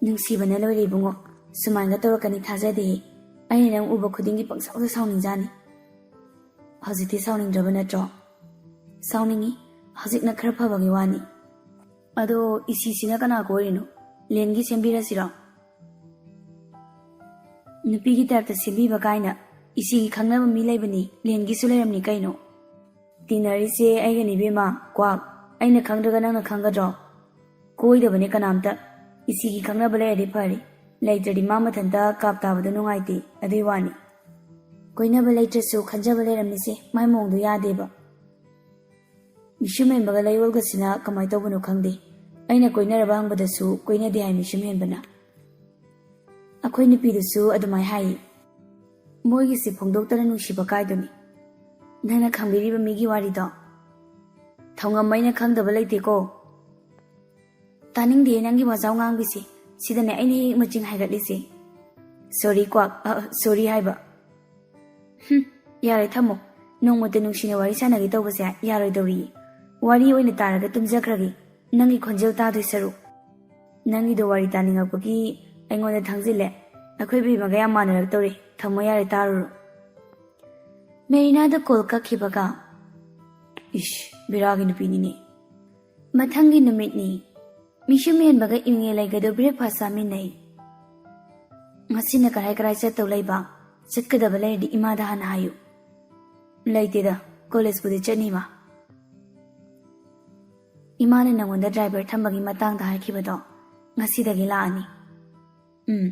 "ꯅꯨꯡꯁꯤꯕꯅ ꯂꯣꯏꯔꯦ ꯏꯕꯨꯡꯉꯣ, ꯁꯨꯃꯥꯏꯅ ꯇꯧꯔꯛꯀꯅꯤ ꯊꯥꯖꯗꯦꯍꯦ꯫ ꯑꯩꯅ ꯅꯪ ꯎꯕ ꯈꯨꯗꯤꯡꯒꯤ ꯄꯪꯁꯥꯎꯗ ꯁꯥꯎꯅꯤꯡꯖꯥꯅꯤ꯫" ꯍꯧꯖꯤꯛꯇꯤ ꯁꯥꯎꯅꯤꯡꯗ꯭ꯔꯕ ꯅꯠꯇ꯭ꯔꯣ? ꯁꯥꯎꯅꯤꯡꯉꯤ꯫ ꯍꯧꯖꯤꯛꯅ ꯈꯔ ꯐꯕꯒꯤ ꯋꯥꯅꯤ꯫ ꯑꯗꯣ ꯏꯁꯤꯁꯤꯅ ꯀꯅꯥ ꯀꯣꯏꯔꯤꯅꯣ? ꯂꯦꯟꯒꯤ ꯁꯦꯝꯕꯤꯔꯁꯤꯔꯣ? ꯅꯨꯄꯤꯒꯤ ꯇꯥꯏꯞꯇ ꯁꯦꯝꯕꯤꯕ ꯀꯥꯏꯅ꯫ ꯏꯁꯤꯒꯤ ꯈꯪꯅꯕ ꯃꯤ ꯂꯩꯕꯅꯤ, ꯂꯦꯟꯒꯤꯁꯨ ꯂꯩꯔꯝꯅꯤ ꯀꯩꯅꯣ꯫ ꯇꯤꯟꯅꯔꯤꯁꯦ ꯑꯩꯒꯅꯤ ꯏꯕꯦꯝꯃ, ꯀ꯭ꯋꯥꯛ꯫ ꯑꯩꯅ ꯈꯪꯗ꯭ꯔꯒ ꯅꯪꯅ ꯈꯪꯒꯗ꯭ꯔꯣ? ꯀꯣꯏꯗꯕꯅꯦ ꯀꯅꯥꯝꯇ꯫ ꯏꯁꯤꯒꯤ ꯈꯪꯅꯕ ꯂꯩꯔꯗꯤ ꯐꯔꯤ, ꯂꯩꯇ꯭ꯔꯗꯤ ꯃꯥ ꯃꯊꯟꯇ ꯀꯥꯞ ꯇꯥꯕꯗꯣ ꯅꯨꯡꯉꯥꯏꯇꯦ, ꯑꯗꯨꯏ ꯋꯥꯅꯤ꯫ ꯀꯣꯏꯅꯕ ꯂꯩꯇ꯭ꯔꯁꯨ ꯈꯟꯖꯕ ꯂꯩꯔꯝꯅꯤꯁꯦ, ꯃꯥꯏ ꯃꯑꯣꯡꯗꯣ ꯌꯥꯗꯦꯕ꯫ ꯃꯤꯁꯨꯝ ꯍꯦꯟꯕꯒ ꯂꯩꯌꯣꯜꯒꯁꯤꯅ ꯀꯃꯥꯏ ꯇꯧꯕꯅꯣ ꯈꯪꯗꯦ꯫ ꯑꯩꯅ ꯀꯣꯏꯅꯔꯕ ꯍꯪꯕꯗꯁꯨ ꯀꯣꯏꯅꯗꯦ ꯍꯥꯏ ꯃꯤꯁꯨꯝ ꯍꯦꯟꯕꯅ꯫ ꯑꯩꯈꯣꯏ ꯅꯨꯄꯤꯗꯨꯁꯨ ꯑꯗꯨꯃꯥꯏ ꯍꯥꯏꯌꯦ꯫ ꯃꯣꯏꯒꯤꯁꯤ ꯐꯣꯡꯗꯣꯛꯇꯅ ꯅꯨꯡꯁꯤꯕ ꯀꯥꯏꯗꯨꯅꯤ꯫ ꯅꯪꯅ ꯈꯪꯕꯤꯔꯤꯕ ꯃꯤꯒꯤ ꯋꯥꯔꯤꯗꯣ? ꯊꯧꯉꯝ, ꯑꯩꯅ ꯈꯪꯗꯕ ꯂꯩꯇꯦꯀꯣ꯫ ꯇꯥꯅꯤꯡꯗꯦ ꯅꯪꯒꯤ ꯋꯥꯖꯥꯎ ꯉꯥꯡꯕꯤꯁꯦ꯫ ꯁꯤꯗꯅꯦ ꯑꯩꯅ ꯍꯦꯛ ꯃꯆꯤꯡ ꯍꯥꯏꯒꯠꯂꯤꯁꯦ꯫ ꯁꯣꯔꯤ ꯀ꯭ꯋꯥꯛ, ꯑ, ꯁꯣꯔꯤ ꯍꯥꯏꯕ꯫ ꯍꯨꯝ, ꯌꯥꯔꯦ ꯊꯝꯃꯣ꯫ ꯅꯣꯡꯃꯇ ꯅꯨꯡꯁꯤꯅ ꯋꯥꯔꯤ ꯁꯥꯟꯅꯒꯦ ꯇꯧꯕꯁꯦ ꯌꯥꯔꯣꯏꯗꯧꯔꯤꯌꯦ꯫ ꯋꯥꯔꯤ ꯑꯣꯏꯅ ꯇꯥꯔꯒ ꯇꯨꯝꯖꯈ꯭ꯔꯒꯦ꯫ ꯅꯪꯒꯤ ꯈꯣꯟꯖꯦꯜ ꯇꯥꯗꯣꯏ ꯁꯔꯨꯛ꯫ ꯅꯪꯒꯤꯗꯣ ꯋꯥꯔꯤ ꯇꯥꯅꯤꯡꯉꯛꯄꯒꯤ ꯑꯩꯉꯣꯟꯗ ꯊꯥꯡꯖꯤꯜꯂꯦ꯫ ꯑꯩꯈꯣꯏ ꯕꯦꯝꯃꯒ ꯌꯥꯝ ꯃꯥꯟꯅꯔꯛꯇꯧꯔꯦ꯫ ꯊꯝꯃꯣ ꯌꯥꯔꯦ, ꯇꯥꯔꯨꯔꯣ꯫ ꯃꯦꯔꯤꯅꯥꯗ ꯀꯣꯜ ꯀꯛꯈꯤꯕꯒ, ꯏꯁ, ꯕꯦꯔꯥꯒꯤ ꯅꯨꯄꯤꯅꯤꯅꯦ꯫ ꯃꯊꯪꯒꯤ ꯅꯨꯃꯤꯠꯅꯤ꯫ ꯃꯤꯁꯨꯝ ꯍꯦꯟꯕꯒ ꯏꯪꯉꯦ ꯂꯩꯒꯗꯣ ꯕ꯭ꯔꯦꯛꯐꯥꯁ ꯆꯥꯃꯤꯟꯅꯩ꯫ ꯉꯁꯤꯅ ꯀꯔꯥꯏ ꯀꯔꯥꯏ ꯆꯠꯇꯧ ꯂꯩꯕ? ꯆꯠꯀꯗꯕ ꯂꯩꯔꯗꯤ ꯏꯃꯥꯗ ꯍꯥꯟꯅ ꯍꯥꯏꯌꯨ꯫ ꯂꯩꯇꯦꯗ, ꯀꯣꯂꯦꯖꯄꯨꯗꯤ ꯆꯠꯅꯤꯕ꯫ ꯏꯃꯥꯅ ꯅꯪꯉꯣꯟꯗ ꯗ꯭ꯔꯥꯏꯚꯔ ꯊꯝꯕꯒꯤ ꯃꯇꯥꯡꯗ ꯍꯥꯏꯈꯤꯕꯗꯣ ꯉꯁꯤꯗꯒꯤ ꯂꯥꯛꯑꯅꯤ꯫ ꯎꯝ꯫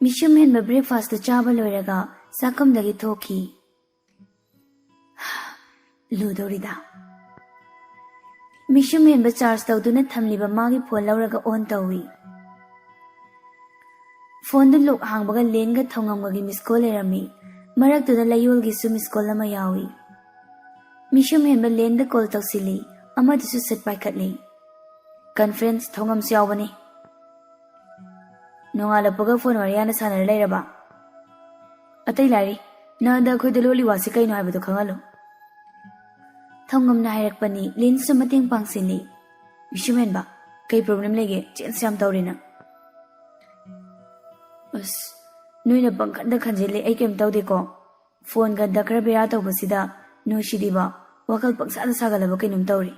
ꯃꯤꯁꯨꯝ ꯍꯦꯟꯕ ꯕ꯭ꯔꯦꯛꯐꯥꯁꯇꯨ ꯆꯥꯕ ꯂꯣꯏꯔꯒ ꯆꯥꯛꯈꯨꯝꯗꯒꯤ ꯊꯣꯛꯈꯤ꯫ ꯂꯨꯗꯧꯔꯤꯗ꯫ ꯃꯤꯁꯨꯝ ꯍꯦꯟꯕ ꯆꯥꯔꯖ ꯇꯧꯗꯨꯅ ꯊꯝꯂꯤꯕ ꯃꯥꯒꯤ ꯐꯣꯟ ꯂꯧꯔꯒ ꯑꯣꯟ ꯇꯧꯏ꯫ ꯐꯣꯟꯗꯨ ꯂꯣꯛ ꯍꯥꯡꯕꯒ ꯂꯦꯟꯒ ꯊꯧꯉꯝꯒꯒꯤ ꯃꯤꯁ ꯀꯣꯜ ꯂꯩꯔꯝꯃꯤ꯫ ꯃꯔꯛꯇꯨꯗ ꯂꯩꯌꯣꯜꯒꯤꯁꯨ ꯃꯤꯁ ꯀꯣꯜ ꯑꯃ ꯌꯥꯎꯏ꯫ ꯃꯤꯁꯨꯝ ꯍꯦꯟꯕ ꯂꯦꯟꯗ ꯀꯣꯜ ꯇꯧꯁꯤꯜꯂꯤ, ꯑꯃꯗꯨꯁꯨ ꯁꯠ ꯄꯥꯏꯈꯠꯂꯤ꯫ ꯀꯟꯐ꯭ꯔꯦꯟꯁ ꯊꯧꯉꯝꯁꯨ ꯌꯥꯎꯕꯅꯤ꯫ ꯅꯣꯡꯉꯥꯜꯂꯛꯄꯒ ꯐꯣꯟ ꯋꯥꯔꯤ ꯍꯥꯟꯅ ꯁꯥꯟꯅꯔ ꯂꯩꯔꯕ? ꯑꯇꯩ ꯂꯥꯏꯔꯤ, ꯅꯉꯣꯟꯗ ꯑꯩꯈꯣꯏꯗ ꯂꯣꯜꯂꯤ ꯋꯥꯁꯤ ꯀꯩꯅꯣ ꯍꯥꯏꯕꯗꯣ ꯈꯪꯍꯜꯂꯨ꯫ ꯊꯧꯉꯝꯅ ꯍꯥꯏꯔꯛꯄꯅꯤ, ꯂꯤꯟꯁꯨ ꯃꯇꯦꯡ ꯄꯥꯡꯁꯤꯜꯂꯤ꯫ ꯃꯤꯁꯨꯝ ꯍꯦꯟꯕ, ꯀꯩ ꯄ꯭ꯔꯣꯕ꯭ꯂꯦꯝ ꯂꯩꯒꯦ? ꯆꯦꯟꯖ ꯌꯥꯝ ꯇꯧꯔꯦ ꯅꯪ꯫ ꯑꯁ, ꯅꯣꯏꯅ ꯄꯪꯈꯟꯗ ꯈꯟꯖꯤꯜꯂꯤ, ꯑꯩ ꯀꯩꯝ ꯇꯧꯗꯦꯀꯣ꯫ ꯐꯣꯟ ꯒꯟꯗ ꯈꯔ ꯕꯦꯔꯥ ꯇꯧꯕꯁꯤꯗ ꯅꯣꯏꯁꯤꯗꯤꯕ ꯋꯥꯈꯜ ꯄꯪꯁꯥꯗ ꯁꯥꯒꯠꯂꯕ ꯀꯩꯅꯣꯝ ꯇꯧꯔꯤ꯫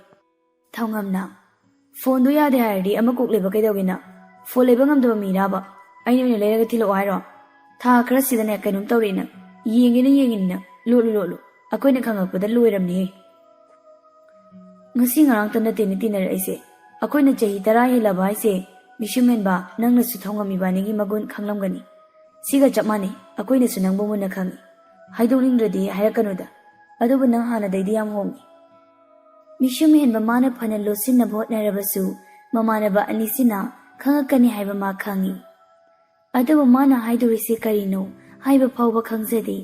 ꯊꯧꯉꯝꯅ, "ꯐꯣꯟꯗꯣ ꯌꯥꯗꯦ ꯍꯥꯏꯔꯗꯤ ꯑꯃ ꯀꯣꯛ ꯂꯩꯕ ꯀꯩꯗꯧꯒꯦꯅ? ꯐꯣꯟ ꯂꯩꯕ ꯉꯝꯗꯕ ꯃꯤꯔꯥꯕ? ꯑꯩꯅ ꯑꯣꯏꯅ ꯂꯩꯔꯒ ꯊꯤꯜꯂꯛꯑꯣ ꯍꯥꯏꯔꯣ? ꯊꯥ ꯈꯔ ꯁꯤꯗꯅꯦ ꯀꯩꯅꯣꯝ ꯇꯧꯔꯦꯅ ꯌꯦꯡꯒꯦꯅ ꯌꯦꯡꯉꯤꯅꯤꯅ ꯂꯣꯠꯂꯨ ꯂꯣꯠꯂꯨ꯫ ꯑꯩꯈꯣꯏꯅ ꯈꯪꯉꯛꯄꯗ ꯂꯣꯏꯔꯝꯅꯤꯍꯦ꯫ ꯉꯁꯤ ꯉꯔꯥꯡꯇ ꯅꯠꯇꯦꯅꯦ ꯇꯤꯟꯅꯔꯛꯏꯁꯦ꯫ ꯑꯩꯈꯣꯏꯅ ꯆꯍꯤ ꯇꯔꯥ ꯍꯦꯜꯂꯕ ꯍꯥꯏꯁꯦ꯫ ꯃꯤꯁꯨꯝ ꯍꯦꯟꯕ, ꯅꯪꯅꯁꯨ ꯊꯧꯉꯝ ꯏꯕꯥꯅꯤꯒꯤ ꯃꯒꯨꯟ ꯈꯪꯂꯝꯒꯅꯤ꯫ ꯁꯤꯒ ꯆꯞ ꯃꯥꯟꯅꯩ, ꯑꯩꯈꯣꯏꯅꯁꯨ ꯅꯪꯕꯨ ꯃꯨꯟꯅ ꯈꯪꯉꯤ꯫ ꯍꯥꯏꯗꯣꯛꯅꯤꯡꯗ꯭ꯔꯗꯤ ꯍꯥꯏꯔꯛꯀꯅꯨꯗ꯫ ꯑꯗꯨꯕꯨ ꯅꯪ ꯍꯥꯟꯅꯗꯩꯗꯤ ꯌꯥꯝ ꯍꯣꯡꯉꯤ꯫" ꯃꯤꯁꯨꯝ ꯍꯦꯟꯕ ꯃꯥꯅ ꯐꯅ ꯂꯣꯠꯁꯤꯟꯅꯕ ꯍꯣꯠꯅꯔꯕꯁꯨ ꯃꯃꯥꯟꯅꯕ ꯑꯅꯤꯁꯤꯅ ꯈꯪꯉꯛꯀꯅꯤ ꯍꯥꯏꯕ ꯃꯥ ꯈꯪꯉꯤ꯫ ꯑꯗꯨꯕꯨ ꯃꯥꯅ ꯍꯥꯏꯗꯣꯔꯤꯁꯤ ꯀꯔꯤꯅꯣ ꯍꯥꯏꯕ ꯐꯥꯎꯕ ꯈꯪꯖꯗꯦ꯫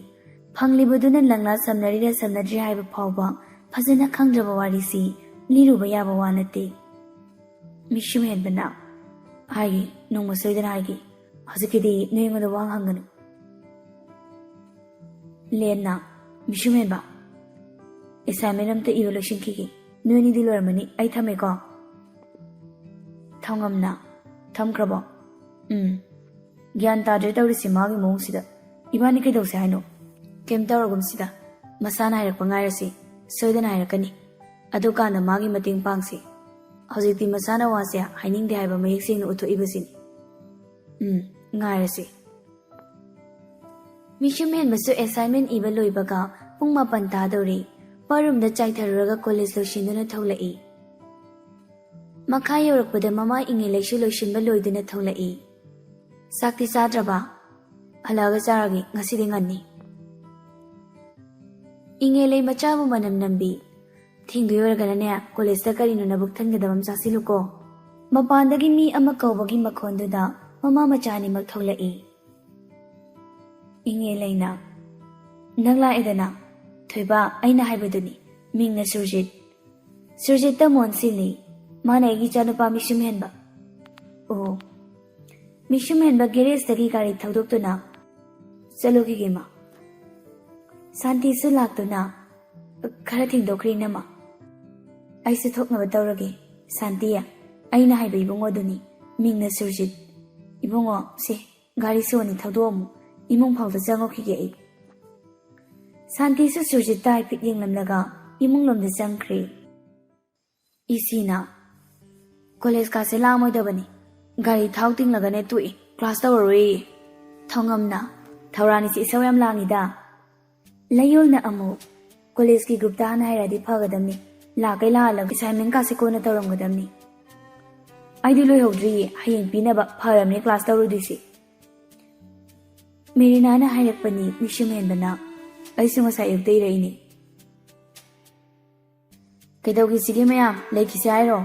ꯐꯪꯂꯤꯕꯗꯨꯅ ꯂꯪꯂꯥ ꯁꯝꯅꯔꯤꯔ ꯁꯝꯅꯗ꯭ꯔꯤ ꯍꯥꯏꯕ ꯐꯥꯎꯕ ꯐꯖꯅ ꯈꯪꯗ꯭ꯔꯕ ꯋꯥꯔꯤꯁꯤ ꯂꯤꯔꯨꯕ ꯌꯥꯕ ꯋꯥ ꯅꯠꯇꯦ꯫ ꯃꯤꯁꯨꯝ ꯍꯦꯟꯕꯅ, "ꯍꯥꯏꯒꯦ, ꯅꯣꯡꯃ ꯁꯣꯏꯗꯅ ꯍꯥꯏꯒꯦ꯫ ꯍꯧꯖꯤꯛꯀꯤꯗꯤ ꯅꯣꯏ ꯑꯩꯉꯣꯟꯗ ꯋꯥ ꯍꯪꯒꯅꯨ꯫" ꯂꯦꯟꯅ, "ꯃꯤꯁꯨꯝ ꯍꯦꯟꯕ, ꯑꯦꯁꯥꯏꯟꯃꯦꯟ ꯑꯝꯇ ꯏꯕ ꯂꯣꯏꯁꯤꯟꯈꯤꯒꯦ꯫ ꯅꯣꯏꯅꯤꯗꯤ ꯂꯣꯏꯔꯝꯃꯅꯤ, ꯑꯩ ꯊꯝꯃꯦꯀꯣ꯫" ꯊꯧꯉꯝꯅ, "ꯊꯝꯈ꯭ꯔꯕꯣ?" "ꯎꯝ꯫ ꯒ꯭ꯌꯥꯟ ꯇꯥꯗ꯭ꯔꯦ ꯇꯧꯔꯤꯁꯤ ꯃꯥꯒꯤ ꯃꯑꯣꯡꯁꯤꯗ꯫ ꯏꯕꯥꯅꯤ ꯀꯩꯗꯧꯁꯦ ꯍꯥꯏꯅꯣ?" "ꯀꯩꯝ ꯇꯧꯔꯒꯨꯝꯁꯤꯗ꯫ ꯃꯁꯥꯅ ꯍꯥꯏꯔꯛꯄ ꯉꯥꯏꯔꯁꯤ꯫ ꯁꯣꯏꯗꯅ ꯍꯥꯏꯔꯛꯀꯅꯤ꯫ ꯑꯗꯨꯀꯥꯟꯗ ꯃꯥꯒꯤ ꯃꯇꯦꯡ ꯄꯥꯡꯁꯤ꯫ ꯍꯧꯖꯤꯛꯇꯤ ꯃꯁꯥꯅ ꯋꯥꯁꯦ ꯍꯥꯏꯅꯤꯡꯗꯦ ꯍꯥꯏꯕ ꯃꯌꯦꯛ ꯁꯦꯡꯅ ꯎꯠꯊꯣꯛꯏꯕꯁꯤꯅꯤ꯫ ꯎꯝ, ꯉꯥꯏꯔꯁꯤ꯫" ꯃꯤꯁꯨꯝ ꯍꯦꯟꯕꯁꯨ ꯑꯦꯁꯥꯏꯟꯃꯦꯟ ꯏꯕ ꯂꯣꯏꯕꯒ ꯄꯨꯡ ꯃꯥꯄꯟ ꯇꯥꯗꯧꯔꯦ꯫ ꯄꯔꯨꯝꯗ ꯆꯥꯏꯊꯔꯨꯔꯒ ꯀꯣꯂꯦꯖ ꯂꯣꯏꯁꯤꯟꯗꯨꯅ ꯊꯣꯛꯂꯛꯏ꯫ ꯃꯈꯥ ꯌꯧꯔꯛꯄꯗ ꯃꯃꯥ ꯏꯉꯦꯂꯩꯁꯨ ꯂꯣꯏꯁꯤꯟꯕ ꯂꯣꯏꯗꯨꯅ ꯊꯣꯛꯂꯛꯏ꯫ "ꯆꯥꯛꯇꯤ ꯆꯥꯗ꯭ꯔꯕ?" "ꯍꯜꯂꯛꯑꯒ ꯆꯥꯔꯒꯦ, ꯉꯁꯤꯗꯤ ꯉꯟꯅꯤ꯫" ꯏꯉꯦꯂꯩ ꯃꯆꯥꯕꯨ ꯃꯅꯝ ꯅꯝꯕꯤ꯫ "ꯊꯦꯡꯗꯣꯏ ꯑꯣꯏꯔꯒꯅꯅꯦ, ꯀꯣꯂꯦꯖꯇ ꯀꯔꯤꯅꯣ ꯅꯕꯨꯛ ꯊꯟꯒꯗꯕ ꯑꯃ ꯆꯥꯁꯤꯜꯂꯨꯀꯣ꯫" ꯃꯄꯥꯟꯗꯒꯤ ꯃꯤ ꯑꯃ ꯀꯧꯕꯒꯤ ꯃꯈꯣꯟꯗꯨꯗ ꯃꯃꯥ ꯃꯆꯥ ꯑꯅꯤꯃꯛ ꯊꯣꯛꯂꯛꯏ꯫ ꯏꯉꯦꯂꯩꯅ, "ꯅꯪ ꯂꯥꯛꯑꯦꯗꯅ꯫ ꯊꯣꯏꯕ, ꯑꯩꯅ ꯍꯥꯏꯕꯗꯨꯅꯤ, ꯃꯤꯡꯅ ꯁꯨꯔꯖꯤꯠ꯫ ꯁꯨꯔꯖꯤꯠꯇ ꯃꯣꯟ ꯁꯤꯜꯂꯤ꯫ ꯃꯥꯅ ꯑꯩꯒꯤ ꯏꯆꯥꯅꯨꯄꯥ ꯃꯤꯁꯨꯝ ꯍꯦꯟꯕ꯫" "ꯑꯣ꯫" ꯃꯤꯁꯨꯝ ꯍꯦꯟꯕ ꯒꯦꯔꯦꯖꯇꯒꯤ ꯒꯥꯔꯤ ꯊꯧꯗꯣꯛꯇꯨꯅ ꯆꯠꯂꯨꯈꯤꯒꯦ, ꯃꯥ꯫ ꯁꯥꯟꯇꯤꯁꯨ ꯂꯥꯛꯇꯨꯅ, "ꯈꯔ ꯊꯦꯡꯗꯣꯛꯈ꯭ꯔꯦ, ꯏꯅꯝꯃ꯫ ꯑꯩꯁꯨ ꯊꯣꯛꯅꯕ ꯇꯧꯔꯒꯦ꯫ ꯁꯥꯟꯇꯤ, ꯑꯩꯅ ꯍꯥꯏꯕ ꯏꯕꯨꯡꯉꯣꯗꯨꯅꯤ, ꯃꯤꯡꯅ ꯁꯨꯔꯖꯤꯠ꯫ ꯏꯕꯨꯡꯉꯣ, ꯁꯦ, ꯒꯥꯔꯤ ꯁꯣꯅꯤ ꯊꯧꯗꯣꯛꯑꯝꯃꯨ꯫ ꯏꯃꯨꯡ ꯐꯥꯎꯗ ꯆꯪꯉꯨꯈꯤꯒꯦ ꯑꯩ꯫" ꯁꯥꯟꯇꯤꯁꯨ ꯁꯨꯔꯖꯤꯠꯇ ꯍꯥꯏꯐꯦꯠ ꯌꯦꯡꯂꯝꯂꯒ ꯏꯃꯨꯡꯂꯣꯝꯗ ꯆꯪꯈ꯭ꯔꯦ꯫ ꯏꯁꯤꯅ, "ꯀꯣꯂꯦꯖ ꯀꯥꯁꯦ ꯂꯥꯡꯉꯣꯏꯗꯕꯅꯤ, ꯒꯥꯔꯤ ꯊꯥꯎ ꯇꯤꯡꯂꯒꯅꯦ ꯇꯣꯛꯏ, ꯀ꯭ꯂꯥꯁ ꯇꯧꯔꯔꯣꯏꯌꯦ꯫" ꯊꯧꯉꯝꯅ, "ꯊꯧꯔꯥꯅꯤꯁꯤ ꯏꯁꯧ ꯌꯥꯝ ꯂꯥꯡꯉꯤꯗ꯫" ꯂꯩꯌꯣꯜꯅ ꯑꯃꯨꯛ, "ꯀꯣꯂꯦꯖꯀꯤ ꯒ꯭ꯔꯨꯞꯇ ꯍꯥꯟꯅ ꯍꯥꯏꯔꯛꯑꯗꯤ ꯐꯒꯗꯕꯅꯤ, ꯂꯥꯛꯀꯩ ꯂꯥꯛꯍꯜꯂꯒ ꯑꯦꯁꯥꯏꯟꯃꯦꯟ ꯀꯥꯁꯦ ꯀꯣꯟꯅ ꯇꯧꯔꯝꯒꯗꯕꯅꯤ꯫" "ꯑꯩꯗꯤ ꯂꯣꯏꯍꯧꯗ꯭ꯔꯤꯌꯦ, ꯍꯌꯦꯡ ꯄꯤꯅꯕ, ꯐꯔꯕꯅꯦ ꯀ꯭ꯂꯥꯁ ꯇꯧꯔꯨꯗꯣꯏꯁꯦ꯫" ꯃꯦꯔꯤꯅꯥꯅ ꯍꯥꯏꯔꯛꯄꯅꯤ ꯃꯤꯁꯨꯝ ꯍꯦꯟꯕꯅ, "ꯑꯩꯁꯨ ꯉꯁꯥꯏ ꯑꯌꯨꯛꯇ ꯏꯔꯛꯏꯅꯦ꯫" "ꯀꯩꯗꯧꯈꯤꯁꯤꯒꯦ ꯃꯌꯥꯝ, ꯂꯩꯈꯤꯁꯤ ꯍꯥꯏꯔꯣ?"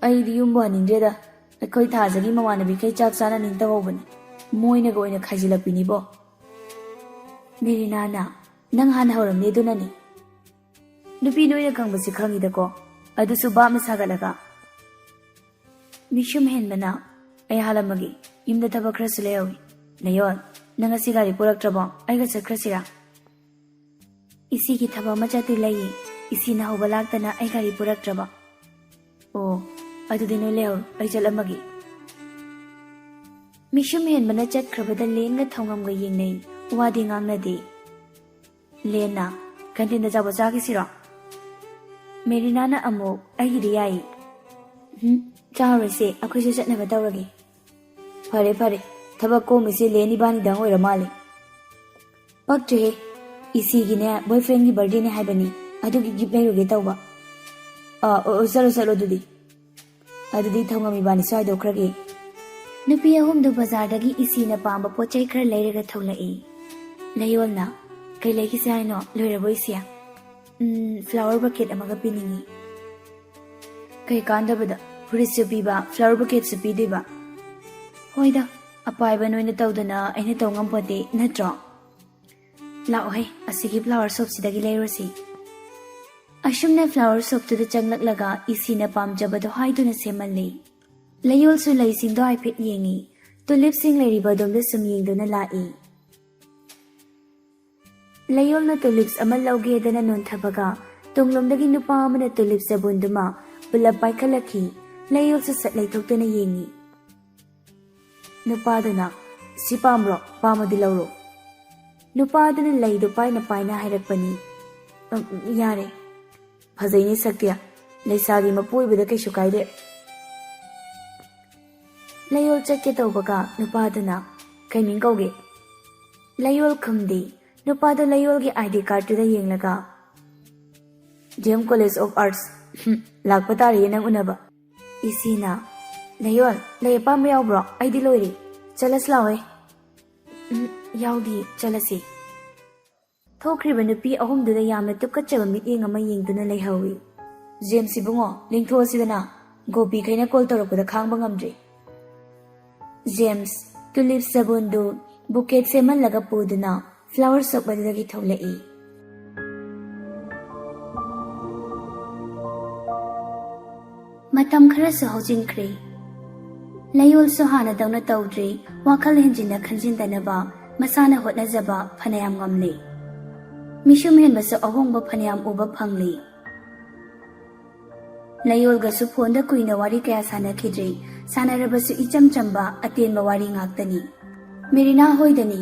"ꯑꯩꯗꯤ ꯌꯨꯝꯕꯨ ꯍꯟꯅꯤꯡꯗ꯭ꯔꯦꯗ, ꯑꯩꯈꯣꯏ ꯊꯥꯖꯒꯤ ꯃꯃꯥꯟꯅꯕꯤꯈꯩ ꯆꯥꯛ ꯆꯥꯅꯅꯤꯡ ꯇꯧꯍꯧꯕꯅꯤ, ꯃꯣꯏꯅꯒ ꯑꯣꯏꯅ ꯈꯥꯏꯖꯤꯜꯂꯛꯄꯤꯅꯤꯕꯣ꯫" ꯃꯦꯔꯤꯅꯥꯅ, "ꯅꯪ ꯍꯥꯟꯅ ꯍꯧꯔꯝꯅꯤ ꯑꯗꯨꯅꯅꯤ꯫ ꯅꯨꯄꯤ ꯅꯣꯏꯅ ꯈꯪꯕꯁꯤ ꯈꯪꯉꯤꯗꯀꯣ, ꯑꯗꯨꯁꯨ ꯚꯥꯞꯅ ꯁꯥꯒꯠꯂꯒ꯫" ꯃꯤꯁꯨꯝ ꯍꯦꯟꯕꯅ, "ꯑꯩ ꯍꯥꯜꯂꯝꯃꯒꯦ, ꯌꯨꯝꯗ ꯊꯕꯛ ꯈꯔꯁꯨ ꯂꯩꯍꯧꯏ꯫ ꯂꯩꯌꯣꯜ, ꯅꯪ ꯉꯁꯤ ꯒꯥꯔꯤ ꯄꯨꯔꯛꯇ꯭ꯔꯕꯣ? ꯑꯩꯒ ꯆꯠꯈ꯭ꯔꯁꯤꯔꯥ?" "ꯏꯁꯤꯒꯤ ꯊꯕꯛ ꯑꯃ ꯆꯠꯇꯣꯏ ꯂꯩꯌꯦ, ꯏꯁꯤꯅ ꯍꯧꯕ ꯂꯥꯛꯇꯅ ꯑꯩ ꯒꯥꯔꯤ ꯄꯨꯔꯛꯇ꯭ꯔꯕ꯫" "ꯑꯣ, ꯑꯗꯨꯗꯤ ꯅꯣꯏ ꯂꯩꯍꯧꯔꯣ, ꯑꯩ ꯆꯠꯂꯝꯃꯒꯦ꯫" ꯃꯤꯁꯨꯝ ꯍꯦꯟꯕꯅ ꯆꯠꯈ꯭ꯔꯕꯗ ꯂꯦꯟꯒ ꯊꯧꯉꯝꯒ ꯌꯦꯡꯅꯩ, ꯋꯥꯗꯤ ꯉꯥꯡꯅꯗꯦ꯫ ꯂꯦꯟꯅ, "ꯀꯦꯟꯇꯤꯟꯗ ꯑꯆꯥꯄꯣꯠ ꯆꯥꯈꯤꯁꯤꯔꯣ?" ꯃꯦꯔꯤꯅꯥꯅ ꯑꯃꯨꯛ, "ꯑꯩꯒꯤꯗꯤ ꯌꯥꯏ꯫" "ꯎꯝ, ꯆꯥꯔꯣꯏꯁꯦ, ꯑꯩꯈꯣꯏꯁꯨ ꯆꯠꯅꯕ ꯇꯧꯔꯒꯦ꯫" "ꯐꯔꯦ ꯐꯔꯦ, ꯊꯕꯛ ꯀꯣꯝꯃꯤꯁꯦ ꯂꯦꯟ ꯏꯕꯥꯅꯤꯗꯪ ꯑꯣꯏꯔ ꯃꯥꯜꯂꯦ꯫" "ꯄꯛꯇ꯭ꯔꯦꯍꯦ, ꯏꯁꯤꯒꯤꯅꯦ ꯕꯣꯏꯐ꯭ꯔꯦꯟꯒꯤ ꯕꯥꯔꯗꯦꯅꯦ ꯍꯥꯏꯕꯅꯤ, ꯑꯗꯨꯒꯤ ꯒꯤꯐ ꯂꯩꯔꯨꯒꯦ ꯇꯧꯕ꯫" "ꯑꯥ, ꯑꯣ, ꯑꯣ, ꯆꯠꯂꯣ ꯆꯠꯂꯣ ꯑꯗꯨꯗꯤ꯫ ꯑꯗꯨꯗꯤ ꯊꯧꯉꯝ ꯏꯕꯥꯅꯤꯁꯨ ꯍꯥꯏꯗꯣꯛꯈ꯭ꯔꯒꯦ꯫" ꯅꯨꯄꯤ ꯑꯍꯨꯝꯗꯨ ꯕꯖꯥꯔꯗꯒꯤ ꯏꯁꯤꯅ ꯄꯥꯝꯕ ꯄꯣꯠ ꯆꯩ ꯈꯔ ꯂꯩꯔꯒ ꯊꯣꯛꯂꯛꯏ꯫ ꯂꯩꯌꯣꯜꯅ, "ꯀꯩ ꯂꯩꯈꯤꯁꯦ ꯍꯥꯏꯅꯣ? ꯂꯣꯏꯔꯕꯣ ꯏꯁꯤ?" "ꯎꯝ, ꯐ꯭ꯂꯥꯋꯔ ꯕꯀꯦꯠ ꯑꯃꯒ ꯄꯤꯅꯤꯡꯉꯤ꯫" "ꯀꯩ ꯀꯥꯟꯗꯕꯗ ꯐꯨꯔꯤꯠꯁꯨ ꯄꯤꯕ, ꯐ꯭ꯂꯥꯋꯔ ꯕꯀꯦꯠꯁꯨ ꯄꯤꯗꯣꯏꯕ?" "ꯍꯣꯏꯗ, ꯑꯄꯥꯏꯕ ꯅꯣꯏꯅ ꯇꯧꯗꯅ ꯑꯩꯅ ꯇꯧ ꯉꯝꯄꯣꯠꯇꯦ, ꯅꯠꯇ꯭ꯔꯣ?" "ꯂꯥꯛꯑꯣꯍꯦ, ꯑꯁꯤꯒꯤ ꯐ꯭ꯂꯥꯋꯔ ꯁꯣꯞꯁꯤꯗꯒꯤ ꯂꯩꯔꯨꯁꯤ꯫" ꯑꯁꯨꯝꯅ ꯐ꯭ꯂꯥꯋꯔ ꯁꯣꯞꯇꯨꯗ ꯆꯪꯂꯛꯂꯒ ꯏꯁꯤꯅ ꯄꯥꯝꯖꯕꯗꯣ ꯍꯥꯏꯗꯨꯅ ꯁꯦꯝꯍꯜꯂꯤ꯫ ꯂꯩꯌꯣꯜꯁꯨ ꯂꯩꯁꯤꯡꯗꯣ ꯍꯥꯏꯐꯦꯠ ꯌꯦꯡꯉꯤ꯫ ꯇꯨꯂꯤꯞꯁꯤꯡ ꯂꯩꯔꯤꯕ ꯑꯗꯣꯝꯗ ꯁꯨꯝ ꯌꯦꯡꯗꯨꯅ ꯂꯥꯛꯏ꯫ ꯂꯩꯌꯣꯜꯅ ꯇꯨꯂꯤꯞꯁ ꯑꯃ ꯂꯧꯒꯦꯗꯅ ꯅꯣꯟꯊꯕꯒ, ꯇꯨꯡꯂꯣꯝꯗꯒꯤ ꯅꯨꯄꯥ ꯑꯃꯅ ꯇꯨꯂꯤꯞ ꯆꯕꯨꯟꯗꯨꯃ ꯄꯨꯂꯞ ꯄꯥꯏꯈꯠꯂꯛꯈꯤ꯫ ꯂꯩꯌꯣꯜꯁꯨ ꯁꯠ ꯂꯩꯊꯣꯛꯇꯨꯅ ꯌꯦꯡꯉꯤ꯫ ꯅꯨꯄꯥꯗꯨꯅ, "ꯁꯤ ꯄꯥꯝꯕ꯭ꯔꯣ? ꯄꯥꯝꯃꯗꯤ ꯂꯧꯔꯣ꯫" ꯅꯨꯄꯥꯗꯨꯅ ꯂꯩꯗꯨ ꯄꯥꯏꯅ ꯄꯥꯏꯅ ꯍꯥꯏꯔꯛꯄꯅꯤ꯫ "ꯎꯝ, ꯎꯝ, ꯌꯥꯔꯦ꯫ ꯐꯖꯩꯅꯦ ꯁꯛꯇꯤ꯫ ꯂꯩꯁꯥꯒꯤ ꯃꯄꯨ ꯑꯣꯏꯕꯗ ꯀꯩꯁꯨ ꯀꯥꯏꯗꯦ꯫" ꯂꯩꯌꯣꯜ ꯆꯠꯀꯦ ꯇꯧꯕꯒ ꯅꯨꯄꯥꯗꯨꯅ, "ꯀꯩ ꯃꯤꯡ ꯀꯧꯒꯦ?" ꯂꯩꯌꯣꯜ ꯈꯨꯝꯗꯦ꯫ ꯅꯨꯄꯥꯗꯣ ꯂꯩꯌꯣꯜꯒꯤ ID cardꯇꯨꯗ ꯌꯦꯡꯂꯒ, "DM College of Arts꯫ ꯍꯨꯝ, ꯂꯥꯛꯄ ꯇꯥꯔꯦ ꯅꯪ ꯎꯅꯕ꯫" ꯏꯁꯤꯅ, "ꯂꯩꯌꯣꯜ, ꯂꯩ ꯑꯄꯥꯝꯕ ꯌꯥꯎꯕ꯭ꯔꯣ? ꯑꯩꯗꯤ ꯂꯣꯏꯔꯦ꯫ ꯆꯠꯂꯁꯤ ꯂꯥꯛꯑꯣꯍꯦ꯫" "ꯎꯝ, ꯌꯥꯎꯗꯤ, ꯆꯠꯂꯁꯤ꯫" ꯊꯣꯛꯈ꯭ꯔꯤꯕ ꯅꯨꯄꯤ ꯑꯍꯨꯝꯗꯨꯗ ꯌꯥꯝꯅ ꯇꯨꯀꯠꯆꯕ ꯃꯤꯠꯌꯦꯡ ꯑꯃ ꯌꯦꯡꯗꯨꯅ ꯂꯩꯍꯧꯏ꯫ "ꯖꯦꯝꯁ ꯏꯕꯨꯡꯉꯣ, ꯂꯦꯡꯊꯣꯛꯑꯁꯤꯗꯅ꯫ ꯒꯣꯄꯤꯈꯩꯅ call ꯇꯧꯔꯛꯄꯗ ꯈꯥꯡꯕ ꯉꯝꯗ꯭ꯔꯦ꯫" ꯖꯦꯝꯁ, ꯇꯨꯂꯤꯞ ꯆꯕꯨꯟꯗꯨ bouquet ꯁꯦꯝꯍꯜꯂꯒ ꯄꯨꯗꯨꯅ flower shop ꯑꯗꯨꯗꯒꯤ ꯊꯣꯛꯂꯛꯏ꯫ ꯃꯇꯝ ꯈꯔꯁꯨ ꯍꯧꯖꯤꯟꯈ꯭ꯔꯦ꯫ ꯂꯩꯌꯣꯜꯁꯨ ꯍꯥꯟꯅꯗꯧꯅ ꯇꯧꯗ꯭ꯔꯦ꯫ ꯋꯥꯈꯜ ꯍꯦꯟꯖꯤꯟꯅ ꯈꯟꯖꯤꯟꯗꯅꯕ ꯃꯁꯥꯅ ꯍꯣꯠꯅꯖꯕ ꯐꯅꯌꯥꯝ ꯉꯝꯂꯦ꯫ ꯃꯤꯁꯨꯝ ꯍꯦꯟꯕꯁꯨ ꯑꯍꯣꯡꯕ ꯐꯅꯌꯥꯝ ꯎꯕ ꯐꯪꯂꯦ꯫ ꯂꯩꯌꯣꯜꯒꯁꯨ phoneꯗ ꯀꯨꯏꯅ ꯋꯥꯔꯤ ꯀꯌꯥ ꯁꯥꯟꯅꯈꯤꯗ꯭ꯔꯦ꯫ ꯁꯥꯟꯅꯔꯕꯁꯨ ꯏꯆꯝ ꯆꯝꯕ ꯑꯇꯦꯟꯕ ꯋꯥꯔꯤ ꯉꯥꯛꯇꯅꯤ꯫ ꯃꯦꯔꯤꯅꯥ ꯍꯣꯏꯗꯅꯤ꯫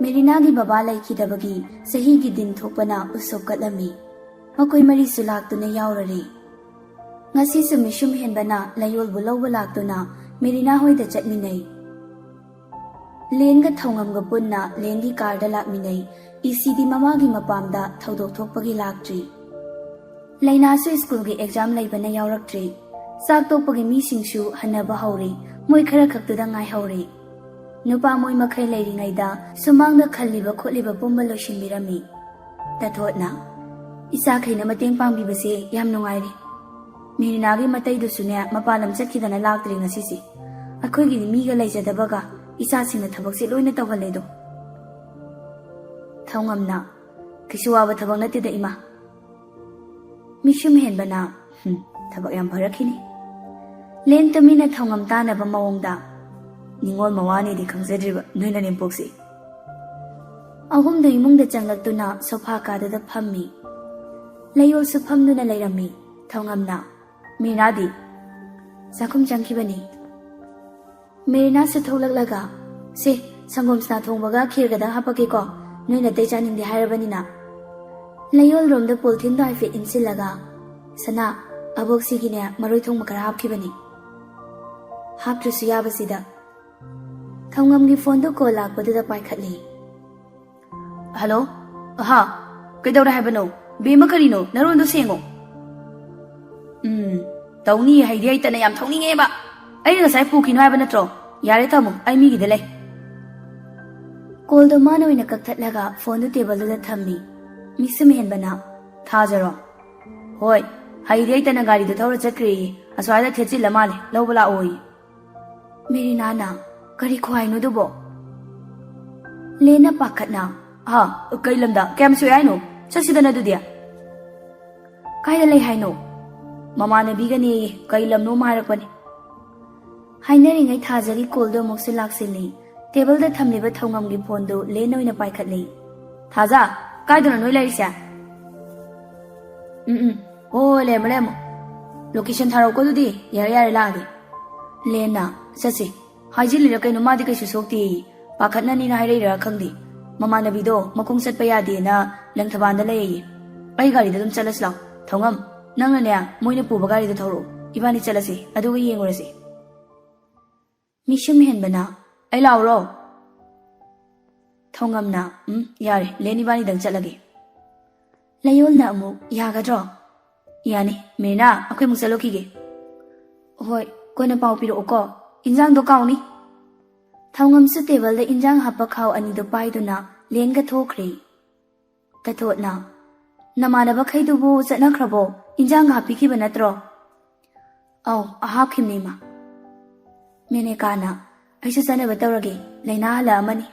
ꯃꯦꯔꯤꯅꯥꯒꯤ ꯕꯕꯥ ꯂꯩꯈꯤꯗꯕꯒꯤ ꯆꯍꯤꯒꯤ ꯗꯤꯟ ꯊꯣꯛꯄꯅ ꯎꯁꯣꯞ ꯀꯠꯂꯝꯃꯤ꯫ ꯃꯈꯣꯏ ꯃꯔꯤꯁꯨ ꯂꯥꯛꯇꯨꯅ ꯌꯥꯎꯔꯔꯦ꯫ ꯉꯁꯤꯁꯨ ꯃꯤꯁꯨꯝ ꯍꯦꯟꯕꯅ ꯂꯩꯌꯣꯜꯕꯨ ꯂꯧꯕ ꯂꯥꯛꯇꯨꯅ ꯃꯦꯔꯤꯅꯥ ꯍꯣꯏꯗ ꯆꯠꯃꯤꯟꯅꯩ꯫ ꯂꯦꯟꯒ ꯊꯧꯉꯝꯒ ꯄꯨꯟꯅ ꯂꯦꯟꯒꯤ carꯗ ꯂꯥꯛꯃꯤꯟꯅꯩ꯫ ꯏꯁꯤꯗꯤ ꯃꯃꯥꯒꯤ ꯃꯄꯥꯝꯗ ꯊꯧꯗꯣꯛ ꯊꯣꯛꯄꯒꯤ ꯂꯥꯛꯇ꯭ꯔꯤ꯫ ꯂꯩꯅꯥꯁꯨ ꯁ꯭ꯀꯨꯜꯒꯤ exam ꯂꯩꯕꯅ ꯌꯥꯎꯔꯛꯇ꯭ꯔꯤ꯫ ꯆꯥꯛ ꯇꯣꯛꯄꯒꯤ ꯃꯤꯁꯤꯡꯁꯨ ꯍꯟꯅꯕ ꯍꯧꯔꯤ꯫ ꯃꯣꯏ ꯈꯔ ꯈꯛꯇꯨꯗ ꯉꯥꯏꯍꯧꯔꯤ꯫ ꯅꯨꯄꯥ ꯃꯣꯏ ꯃꯈꯩ ꯂꯩꯔꯤꯉꯩꯗ ꯁꯨꯃꯥꯡꯗ ꯈꯜꯂꯤꯕ ꯈꯣꯠꯂꯤꯕ ꯄꯨꯝꯕ ꯂꯣꯏꯁꯤꯟꯕꯤꯔꯝꯃꯤ꯫ ꯇꯊꯣꯠꯅ, "ꯏꯆꯥꯈꯩꯅ ꯃꯇꯦꯡ ꯄꯥꯡꯕꯤꯕꯁꯦ ꯌꯥꯝ ꯅꯨꯡꯉꯥꯏꯔꯦ꯫ ꯃꯤꯔꯤꯅꯥꯒꯤ ꯃꯇꯩꯗꯨꯁꯨꯅꯦ ꯃꯄꯥꯟ ꯂꯝ ꯆꯠꯈꯤꯗꯅ ꯂꯥꯛꯇ꯭ꯔꯤ ꯉꯁꯤꯁꯦ꯫ ꯑꯩꯈꯣꯏꯒꯤꯗꯤ ꯃꯤꯒ ꯂꯩꯖꯗꯕꯒ ꯏꯆꯥꯁꯤꯡꯅ ꯊꯕꯛꯁꯦ ꯂꯣꯏꯅ ꯇꯧꯍꯜꯂꯦꯗꯣ꯫" ꯊꯧꯉꯝꯅ, "ꯀꯩꯁꯨ ꯋꯥꯕ ꯊꯕꯛ ꯅꯠꯇꯦꯗ ꯏꯃꯥ꯫" ꯃꯤꯁꯨꯝ ꯍꯦꯟꯕꯅ, "ꯍꯨꯝ, ꯊꯕꯛ ꯌꯥꯝ ꯐꯔꯛꯈꯤꯅꯤ꯫" ꯂꯦꯟ ꯇꯨꯃꯤꯟꯅ ꯊꯧꯉꯝ ꯇꯥꯅꯕ ꯃꯑꯣꯡꯗ, "ꯅꯤꯉꯣꯜ ꯃꯋꯥꯅꯤꯗꯤ ꯈꯪꯖꯗ꯭ꯔꯤꯕ ꯅꯣꯏ ꯅꯅꯦꯝꯄꯣꯛꯁꯤ꯫" ꯑꯍꯨꯝꯗꯨ ꯏꯃꯨꯡꯗ ꯆꯪꯂꯛꯇꯨꯅ sofa ꯀꯥꯗꯨꯗ ꯐꯝꯃꯤ꯫ ꯂꯩꯌꯣꯜꯁꯨ ꯐꯝꯗꯨꯅ ꯂꯩꯔꯝꯃꯤ꯫ ꯊꯧꯉꯝꯅ, "ꯃꯤꯔꯤꯅꯥꯗꯤ?" "ꯆꯥꯛꯈꯨꯝ ꯆꯪꯈꯤꯕꯅꯤ꯫" ꯃꯦꯔꯤꯅꯥꯁꯨ ꯊꯣꯛꯂꯛꯂꯒ, "ꯁꯦ, ꯁꯪꯒꯣꯝ ꯁꯅꯥ ꯊꯣꯡꯕꯒ ꯈꯦꯔꯒꯗꯪ ꯍꯥꯄꯛꯀꯦꯀꯣ꯫ ꯅꯣꯏ ꯅꯥꯇꯩ ꯆꯥꯅꯤꯡꯗꯦ ꯍꯥꯏꯔꯕꯅꯤꯅ꯫ ꯂꯩꯌꯣꯜꯔꯣꯝꯗ ꯄꯣꯂꯤꯊꯤꯟꯗꯣ ꯍꯥꯏꯐꯦꯠ ꯏꯟꯁꯤꯜꯂꯒ, "ꯁꯅꯥ, ꯑꯕꯣꯛꯁꯤꯒꯤꯅꯦ ꯃꯔꯣꯏ ꯊꯣꯡꯕ ꯈꯔ ꯍꯥꯞꯈꯤꯕꯅꯤ꯫ ꯍꯥꯞꯇ꯭ꯔꯁꯨ ꯌꯥꯕꯁꯤꯗ"꯫ ꯊꯧꯉꯝꯒꯤ ꯐꯣꯟꯗꯨ ꯀꯣꯜ ꯂꯥꯛꯄꯗꯨꯗ ꯄꯥꯏꯈꯠꯂꯤ꯫ "ꯍꯜꯂꯣ? ꯑꯍꯥ, ꯀꯩꯗꯧꯔꯦ ꯍꯥꯏꯕꯅꯣ? ꯕꯦꯝꯃ, ꯀꯔꯤꯅꯣ? ꯅꯔꯣꯟꯗꯣ ꯁꯦꯡꯉꯣ"꯫ "ꯎꯝ, ꯇꯧꯅꯤ, ꯍꯩꯗꯤ ꯍꯩꯇꯅ ꯌꯥꯝ ꯊꯧꯅꯤꯡꯉꯦꯕ꯫ ꯑꯩꯅ ꯉꯁꯥꯏ ꯄꯨꯈꯤꯅꯣ ꯍꯥꯏꯕ ꯅꯠꯇ꯭ꯔꯣ? ꯌꯥꯔꯦ, ꯊꯝꯃꯣ, ꯑꯩ ꯃꯤꯒꯤꯗ ꯂꯩ"꯫ ꯀꯣꯜꯗꯣ ꯃꯥꯅ ꯑꯣꯏꯅ ꯀꯛꯊꯠꯂꯒ ꯐꯣꯟꯗꯨ ꯇꯦꯕꯜꯗꯨꯗ ꯊꯝꯃꯤ꯫ ꯃꯤꯁꯨꯝ ꯍꯦꯟꯕꯅ, "ꯊꯥꯖꯔꯣ?" "ꯍꯣꯏ, ꯍꯩꯗꯤ ꯍꯩꯇꯅ ꯒꯥꯔꯤꯗꯨ ꯊꯧꯔ ꯆꯠꯈ꯭ꯔꯦꯌꯦ, ꯑꯁ꯭ꯋꯥꯏꯗ ꯊꯦꯠꯆꯤꯜꯂ ꯃꯥꯜꯂꯦ, ꯂꯧꯕ ꯂꯥꯛꯑꯣꯌꯦ"꯫ ꯃꯦꯔꯤꯅꯥꯅ, "ꯀꯔꯤ ꯈꯨꯍꯥꯏꯅꯣꯗꯨꯕꯣ?" ꯂꯦꯟꯅ ꯄꯥꯈꯠꯅ, "ꯍꯥ? ꯀꯩ ꯂꯝꯗ? ꯀꯌꯥꯝ ꯁꯣꯛꯑꯦ ꯍꯥꯏꯅꯣ? ꯆꯠꯁꯤꯗꯅ ꯑꯗꯨꯗꯤ"꯫ "ꯀꯥꯏꯗ ꯂꯩ ꯍꯥꯏꯅꯣ?" "ꯃꯃꯥꯟꯅꯕꯤꯒꯅꯦꯌꯦ, ꯀꯩ ꯂꯝꯅꯣ ꯑꯃ ꯍꯥꯏꯔꯛꯄꯅꯤ"꯫ ꯍꯥꯏꯅꯔꯤꯉꯩ ꯊꯥꯖꯒꯤ ꯀꯣꯜꯗꯣ ꯑꯃꯨꯛꯁꯨ ꯂꯥꯛꯁꯤꯜꯂꯤ꯫ ꯇꯦꯕꯜꯗ ꯊꯝꯂꯤꯕ ꯊꯧꯉꯝꯒꯤ ꯐꯣꯟꯗꯨ ꯂꯦꯟ ꯑꯣꯏꯅ ꯄꯥꯏꯈꯠꯂꯤ꯫ "ꯊꯥꯖ, ꯀꯥꯏꯗꯅꯣ ꯅꯣꯏ ꯂꯩꯔꯤꯁꯦ?" "ꯎꯝ, ꯎꯝ, ꯍꯣꯏ, ꯍꯣꯏ, ꯂꯩꯔꯝꯃꯣ, ꯂꯩꯔꯝꯃꯣ꯫ ꯂꯣꯀꯦꯁꯟ ꯊꯥꯔꯛꯎꯀꯣ ꯑꯗꯨꯗꯤ, ꯌꯥꯔꯦ, ꯌꯥꯔꯦ, ꯂꯥꯛꯑꯒꯦ"꯫ ꯂꯦꯟꯅ, "ꯆꯠꯁꯤ"꯫ ꯍꯥꯏꯖꯤꯜꯂꯤꯔ ꯀꯩꯅꯣ, ꯃꯥꯗꯤ ꯀꯩꯁꯨ ꯁꯣꯛꯇꯦꯌꯦ꯫ ꯄꯥꯈꯠꯅꯅꯤꯅ ꯍꯥꯏꯔꯛꯏꯔꯥ ꯈꯪꯗꯦ꯫ ꯃꯃꯥꯟꯅꯕꯤꯗꯣ ꯃꯈꯣꯡ ꯆꯠꯄ ꯌꯥꯗꯦꯅ ꯂꯪꯊꯕꯥꯜꯗ ꯂꯩꯌꯦ꯫ "ꯑꯩ ꯒꯥꯔꯤꯗ ꯑꯗꯨꯝ ꯆꯠꯂꯁꯤ ꯂꯥꯎ꯫ ꯊꯧꯉꯝ, ꯅꯪꯅꯅꯦ, ꯃꯣꯏꯅ ꯄꯨꯕ ꯒꯥꯔꯤꯗ ꯊꯧꯔꯛꯑꯣ꯫ ꯏꯕꯥꯅꯤ ꯆꯠꯂꯁꯤ, ꯑꯗꯨꯒ ꯌꯦꯡꯉꯨꯔꯁꯤ"꯫ ꯃꯤꯁꯨꯝ ꯍꯦꯟꯕꯅ, "ꯑꯩ ꯂꯥꯛꯎꯔꯣ?" ꯊꯧꯉꯝꯅ, "ꯎꯝ, ꯌꯥꯔꯦ, ꯂꯦꯟ ꯏꯕꯥꯅꯤꯗꯪ ꯆꯠꯂꯒꯦ"꯫ ꯂꯩꯌꯣꯜꯅ ꯑꯃꯨꯛ, "ꯌꯥꯒꯗ꯭ꯔꯣ?" "ꯌꯥꯅꯤ꯫ ꯃꯤꯔꯤꯅꯥ, ꯑꯩꯈꯣꯏ ꯑꯃꯨꯛ ꯆꯠꯂꯨꯈꯤꯒꯦ"꯫ "ꯍꯣꯏ, ꯀꯣꯟꯅ ꯄꯥꯎ ꯄꯤꯔꯛꯎꯀꯣ꯫ ꯏꯟꯖꯥꯡꯗꯣ ꯀꯥꯎꯅꯤ"꯫ ꯊꯧꯉꯝꯁꯨ ꯇꯦꯕꯜꯗ ꯏꯟꯖꯥꯡ ꯍꯥꯞꯄ ꯈꯥꯎ ꯑꯅꯤꯗꯨ ꯄꯥꯏꯗꯨꯅ ꯂꯦꯟꯒ ꯊꯣꯛꯈ꯭ꯔꯦ꯫ ꯇꯊꯣꯠꯅ, "ꯅꯃꯥꯟꯅꯕꯈꯩꯗꯨꯕꯨ ꯆꯠꯅꯈ꯭ꯔꯕꯣ? ꯏꯟꯖꯥꯡ ꯍꯥꯞꯄꯤꯈꯤꯕ ꯅꯠꯇ꯭ꯔꯣ?" "ꯑꯧ, ꯍꯥꯞꯈꯤꯕꯅꯤ, ꯏꯃꯥ"꯫ ꯃꯦꯅꯦꯀꯥꯅ, "ꯑꯩꯁꯨ ꯆꯠꯅꯕ ꯇꯧꯔꯒꯦ, ꯂꯥꯏꯅꯥ ꯍꯜꯂꯛꯑꯃꯅꯤ꯫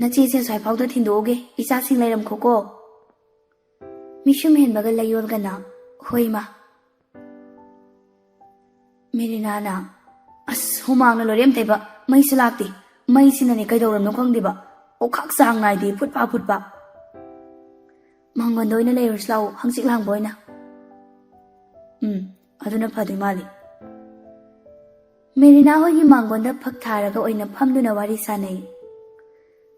ꯅꯆꯦꯁꯦ ꯑꯁ꯭ꯋꯥꯏꯐꯥꯎꯗ ꯊꯤꯟꯗꯣꯛꯎꯒꯦ, ꯏꯆꯥꯁꯤꯡ ꯂꯩꯔꯝꯈꯣꯀꯣ"꯫ ꯃꯤꯁꯨꯝ ꯍꯦꯟꯕꯒ ꯂꯩꯌꯣꯜꯒꯅ, "ꯍꯣꯏ, ꯏꯃꯥ"꯫ ꯃꯦꯔꯤꯅꯥꯅ, "ꯑꯁ, ꯍꯨꯃꯥꯡꯅ ꯂꯣꯏꯔꯦ ꯑꯝꯇꯩꯕ, ꯃꯩꯁꯨ ꯂꯥꯛꯇꯦ꯫ ꯃꯩꯁꯤꯅꯅꯦ ꯀꯩꯗꯧꯔꯝꯅꯣ ꯈꯪꯗꯦꯕ, ꯑꯣꯛꯈꯥꯛ ꯆꯥꯡ ꯅꯥꯏꯗꯦ, ꯐꯨꯠ ꯐꯥ ꯐꯨꯠ ꯐꯥ"꯫ "ꯃꯥꯡꯒꯣꯟꯗ ꯑꯣꯏꯅ ꯂꯩꯔꯨꯔꯁꯤ ꯂꯥꯛꯑꯣ, ꯍꯪꯆꯤꯠ ꯂꯥꯡꯕ ꯑꯣꯏꯅ"꯫ "ꯎꯝ, ꯑꯗꯨꯅ ꯐꯗꯣꯏ ꯃꯥꯜꯂꯤ"꯫ ꯃꯦꯔꯤꯅꯥ ꯍꯣꯏꯒꯤ ꯃꯥꯡꯒꯣꯟꯗ ꯐꯛ ꯊꯥꯔꯒ ꯑꯣꯏꯅ ꯐꯝꯗꯨꯅ ꯋꯥꯔꯤ ꯁꯥꯟꯅꯩ꯫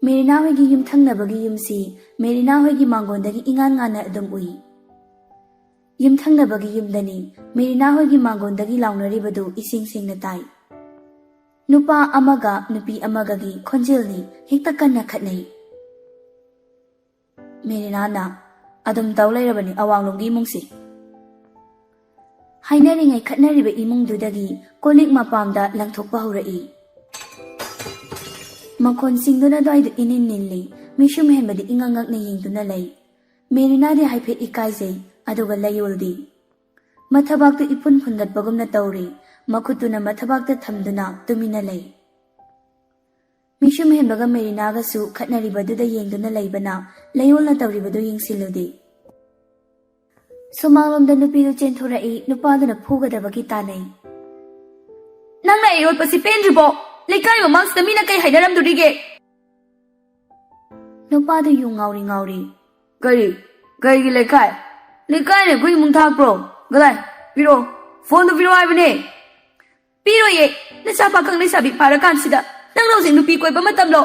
ꯃꯦꯔꯤꯅꯥ ꯍꯣꯏꯒꯤ ꯌꯨꯝꯊꯪꯅꯕꯒꯤ ꯌꯨꯝꯁꯤ ꯃꯦꯔꯤꯅꯥ ꯍꯣꯏꯒꯤ ꯃꯥꯡꯒꯣꯟꯗꯒꯤ ꯏꯉꯥꯟ ꯉꯥꯟꯅ ꯑꯗꯨꯝ ꯎꯏ꯫ ꯌꯨꯝꯊꯪꯅꯕꯒꯤ ꯌꯨꯝꯗꯅꯤ ꯃꯦꯔꯤꯅꯥ ꯍꯣꯏꯒꯤ ꯃꯥꯡꯒꯣꯟꯗꯒꯤ ꯂꯥꯎꯅꯔꯤꯕꯗꯨ ꯏꯁꯦꯡ ꯁꯦꯡꯅ ꯇꯥꯏ꯫ ꯅꯨꯄꯥ ꯑꯃꯒ ꯅꯨꯄꯤ ꯑꯃꯒꯒꯤ ꯈꯣꯟꯖꯦꯜꯅꯤ ꯍꯦꯛꯇ ꯀꯟꯅ ꯈꯠꯅꯩ꯫ ꯃꯦꯔꯤꯅꯥꯅ, "ꯑꯗꯨꯝ ꯇꯧ ꯂꯩꯔꯕꯅꯤ ꯑꯋꯥꯡꯂꯣꯝꯒꯤ ꯏꯃꯨꯡꯁꯤ"꯫ ꯍꯥꯏꯅꯔꯤꯉꯩ ꯈꯠꯅꯔꯤꯕ ꯏꯃꯨꯡꯗꯨꯗꯒꯤ ꯀꯣꯜꯂꯤꯛ ꯃꯄꯥꯝꯗ ꯂꯪꯊꯣꯛꯄ ꯍꯧꯔꯛꯏ꯫ ꯃꯈꯣꯟꯁꯤꯡꯗꯨꯅ ꯑꯗꯨꯋꯥꯏꯗꯨ ꯏꯅꯤꯟ ꯅꯤꯜꯂꯤ꯫ ꯃꯤꯁꯨꯝ ꯍꯦꯟꯕꯗꯤ ꯏꯉꯛ ꯉꯛꯅ ꯌꯦꯡꯗꯨꯅ ꯂꯩ꯫ ꯃꯦꯔꯤꯅꯥꯗꯤ ꯍꯥꯏꯐꯦꯠ ꯏꯀꯥꯏꯖꯩ, ꯑꯗꯨꯒ ꯂꯩꯌꯣꯜꯗꯤ ꯃꯊꯕꯥꯛꯇꯨ ꯏꯐꯨꯟ ꯐꯨꯟꯒꯠꯄꯒꯨꯝꯅ ꯇꯧꯔꯤ꯫ ꯃꯈꯨꯠꯇꯨꯅ ꯃꯊꯕꯥꯛꯇ ꯊꯝꯗꯨꯅ ꯇꯨꯃꯤꯟꯅ ꯂꯩ꯫ ꯃꯤꯁꯨꯝ ꯍꯦꯟꯕꯒ ꯃꯦꯔꯤꯅꯥꯒꯁꯨ ꯈꯠꯅꯔꯤꯕꯗꯨꯗ ꯌꯦꯡꯗꯨꯅ ꯂꯩꯕꯅ ꯂꯩꯌꯣꯜꯅ ꯇꯧꯔꯤꯕꯗꯨ ꯌꯦꯡꯁꯤꯜꯂꯨꯗꯦ꯫ ꯁꯨꯃꯥꯡꯂꯣꯝꯗ ꯅꯨꯄꯤꯗꯨ ꯆꯦꯟꯊꯣꯔꯛꯏ꯫ ꯅꯨꯄꯥꯗꯨꯅ ꯐꯨꯒꯗꯕꯒꯤ ꯇꯥꯅꯩ꯫ "ꯅꯪꯅ ꯑꯩ ꯑꯣꯠꯄꯁꯤ ꯄꯦꯟꯗ꯭ꯔꯤꯕꯣ? ꯂꯩꯀꯥꯏ ꯃꯃꯥꯡꯁꯤꯗ ꯃꯤꯅ ꯀꯩ ꯍꯥꯏꯅꯔꯝꯗꯣꯔꯤꯒꯦ?" ꯅꯨꯄꯥꯗꯨ ꯌꯨ ꯉꯥꯎꯔꯤ ꯉꯥꯎꯔꯤ꯫ "ꯀꯔꯤ? ꯀꯩꯒꯤ ꯂꯩꯀꯥꯏ? ꯂꯩꯀꯥꯏꯅ ꯑꯩꯈꯣꯏ ꯏꯃꯨꯡ ꯊꯥꯛꯄ꯭ꯔꯣ? ꯀꯗꯥꯏ? ꯄꯤꯔꯛꯑꯣ꯫ ꯐꯣꯟꯗꯨ ꯄꯤꯔꯛꯑꯣ ꯍꯥꯏꯕꯅꯦ꯫ ꯄꯤꯔꯣꯏꯌꯦ꯫ ꯅꯆꯥ ꯄꯥꯈꯪ ꯂꯩꯁꯥꯕꯤ ꯐꯥꯔꯀꯥꯟꯁꯤꯗ ꯅꯪꯅ ꯍꯧꯖꯤꯛ ꯅꯨꯄꯤ ꯀꯣꯏꯕ ꯃꯇꯝꯂꯣ?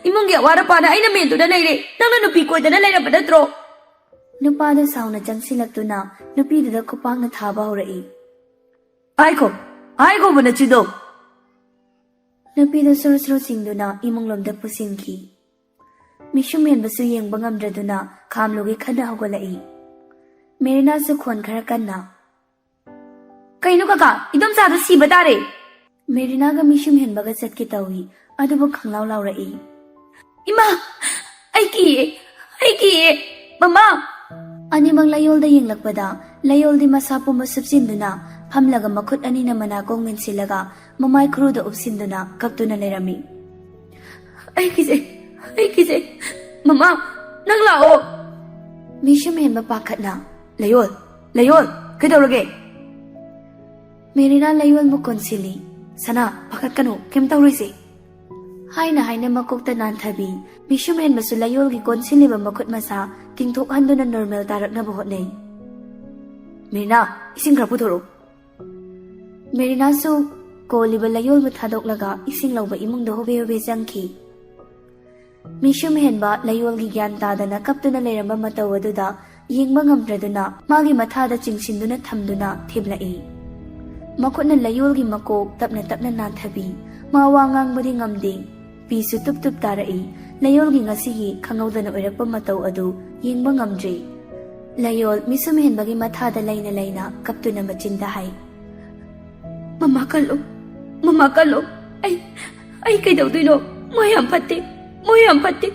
ꯏꯃꯨꯡꯒꯤ ꯑꯋꯥꯠ ꯑꯄꯥꯅ ꯑꯩꯅ ꯃꯦꯟꯗꯨꯅ ꯂꯩꯔꯦ꯫ ꯅꯪꯅ ꯅꯨꯄꯤ ꯀꯣꯏꯗꯅ ꯂꯩꯔꯕ ꯅꯠꯇ꯭ꯔꯣ?" ꯅꯨꯄꯥꯗꯨ ꯁꯥꯎꯅ ꯆꯪꯁꯤꯜꯂꯛꯇꯨꯅ ꯅꯨꯄꯤꯗꯨꯗ ꯈꯨꯄꯥꯛꯅ ꯊꯥꯕ ꯍꯧꯔꯛꯏ꯫ "ꯍꯥꯏꯈꯣ, ꯍꯥꯏꯈꯣꯕ ꯅꯆꯤꯟꯗꯣ!" ꯅꯨꯄꯤꯗꯨ ꯁꯨꯔꯨ ꯁꯨꯔꯨ ꯆꯤꯡꯗꯨꯅ ꯏꯃꯨꯡꯂꯣꯝꯗ ꯄꯨꯁꯤꯟꯈꯤ꯫ ꯃꯤꯁꯨꯝ ꯍꯦꯟꯕꯁꯨ ꯌꯦꯡꯕ ꯉꯝꯗ꯭ꯔꯗꯨꯅ ꯈꯥꯝꯂꯨꯒꯦ ꯈꯟꯅ ꯍꯧꯒꯠꯂꯛꯏ꯫ ꯃꯦꯔꯤꯅꯥꯁꯨ ꯈꯣꯟ ꯈꯔ ꯀꯟꯅ, "ꯀꯩꯅꯣ ꯀꯀꯥ, ꯏꯗꯣꯝꯆꯥꯗꯣ ꯁꯤꯕ ꯇꯥꯔꯦ!" ꯃꯦꯔꯤꯅꯥꯒ ꯃꯤꯁꯨꯝ ꯍꯦꯟꯕꯒ ꯆꯠꯀꯦ ꯇꯧꯏ, ꯑꯗꯨꯕꯨ ꯈꯪꯂꯥꯎ ꯂꯥꯎꯔꯛꯏ꯫ "ꯏꯃꯥ, ꯑꯩ ꯀꯤꯌꯦ, ꯑꯩ ꯀꯤꯌꯦ, ꯃꯃꯥ!" ꯑꯅꯤꯃꯛ ꯂꯩꯌꯣꯜꯗ ꯌꯦꯡꯂꯛꯄꯗ ꯂꯩꯌꯣꯜꯗꯤ ꯃꯁꯥ ꯄꯨꯝꯕ ꯁꯨꯞꯆꯤꯟꯗꯨꯅ ꯐꯝꯂꯒ ꯃꯈꯨꯠ ꯑꯅꯤꯅ ꯃꯅꯥꯀꯣꯡ ꯃꯦꯟꯁꯤꯜꯂꯒ ꯃꯃꯥꯏ ꯈꯨꯔꯨꯗ ꯎꯞꯁꯤꯟꯗꯨꯅ ꯀꯞꯇꯨꯅ ꯂꯩꯔꯝꯃꯤ꯫ "ꯑꯩ ꯀꯤꯖꯩ, ꯑꯩ ꯀꯤꯖꯩ꯫ ꯃꯃꯥ, ꯅꯪ ꯂꯥꯛꯑꯣ!" ꯃꯤꯁꯨꯝ ꯍꯦꯟꯕ ꯄꯥꯈꯠꯅ, "ꯂꯩꯌꯣꯜ, ꯂꯩꯌꯣꯜ, ꯀꯩꯗꯧꯔꯒꯦ?" ꯃꯦꯔꯤꯅꯥ ꯂꯩꯌꯣꯜꯕꯨ ꯀꯣꯟꯁꯤꯜꯂꯤ꯫ "ꯁꯅꯥ, ꯄꯥꯈꯠꯀꯅꯨ, ꯀꯩꯝ ꯇꯧꯔꯣꯏꯁꯦ" ꯍꯥꯏꯅ ꯍꯥꯏꯅ ꯃꯀꯣꯛꯇ ꯅꯥꯟꯊꯕꯤ꯫ ꯃꯤꯁꯨꯝ ꯍꯦꯟꯕꯁꯨ ꯂꯩꯌꯣꯜꯒꯤ ꯀꯣꯟꯁꯤꯜꯂꯤꯕ ꯃꯈꯨꯠ ꯃꯁꯥ ꯇꯤꯡꯊꯣꯛꯍꯟꯗꯨꯅ ꯅꯣꯔꯃꯦꯜ ꯇꯥꯔꯛꯅꯕ ꯍꯣꯠꯅꯩ꯫ "ꯃꯦꯔꯤꯅꯥ, ꯏꯁꯤꯡ ꯈꯔ ꯄꯨꯊꯣꯔꯛꯎ꯫" ꯃꯦꯔꯤꯅꯥꯁꯨ ꯀꯣꯜꯂꯤꯕ ꯂꯩꯌꯣꯜꯕꯨ ꯊꯥꯗꯣꯛꯂꯒ ꯏꯁꯤꯡ ꯂꯧꯕ ꯏꯃꯨꯡꯗ ꯍꯣꯕꯦ ꯍꯣꯕꯦ ꯆꯪꯈꯤ꯫ ꯃꯤꯁꯨꯝ ꯍꯦꯟꯕ ꯂꯌꯣꯜꯒꯤ ꯒ꯭ꯌꯥꯟ ꯇꯥꯗꯅ ꯀꯞꯇꯨꯅ ꯂꯩꯔꯝꯕ ꯃꯇꯧ ꯑꯗꯨꯗ ꯌꯦꯡꯕ ꯉꯝꯗ꯭ꯔꯗꯨꯅ ꯃꯥꯒꯤ ꯃꯊꯥꯗ ꯆꯤꯡꯁꯤꯟꯗꯨꯅ ꯊꯝꯗꯨꯅ ꯊꯦꯝꯂꯛꯏ꯫ ꯃꯈꯨꯠꯅ ꯂꯌꯣꯜꯒꯤ ꯃꯀꯣꯛ ꯇꯞꯅ ꯇꯞꯅ ꯅꯥꯟꯊꯕꯤ꯫ ꯃꯥ ꯋꯥ ꯉꯥꯡꯕꯗꯤ ꯉꯝꯗꯦ꯫ ꯄꯤꯁꯨ ꯇꯨꯞ ꯇꯨꯞ ꯇꯥꯔꯛꯏ꯫ ꯂꯌꯣꯜꯒꯤ ꯉꯁꯤꯒꯤ ꯈꯪꯍꯧꯗꯅ ꯑꯣꯏꯔꯛꯄ ꯃꯇꯧ ꯑꯗꯨ ꯌꯦꯡꯕ ꯉꯝꯗ꯭ꯔꯦ꯫ ꯂꯌꯣꯜ ꯃꯤꯁꯨꯝ ꯍꯦꯟꯕꯒꯤ ꯃꯊꯥꯗ ꯂꯩꯅ ꯂꯩꯅ ꯀꯞꯇꯨꯅ ꯃꯆꯤꯟꯗ ꯍꯥꯏ, "ꯃꯃꯥ ꯀꯜꯂꯨ, ꯃꯃꯥ ꯀꯜꯂꯨ꯫ ꯑꯩ, ꯑꯩ ꯀꯩꯗꯧꯗꯣꯏꯅꯣ? ꯃꯣꯏ ꯌꯥꯝ ꯐꯠꯇꯦ, ꯃꯣꯏ ꯌꯥꯝ ꯐꯠꯇꯦ꯫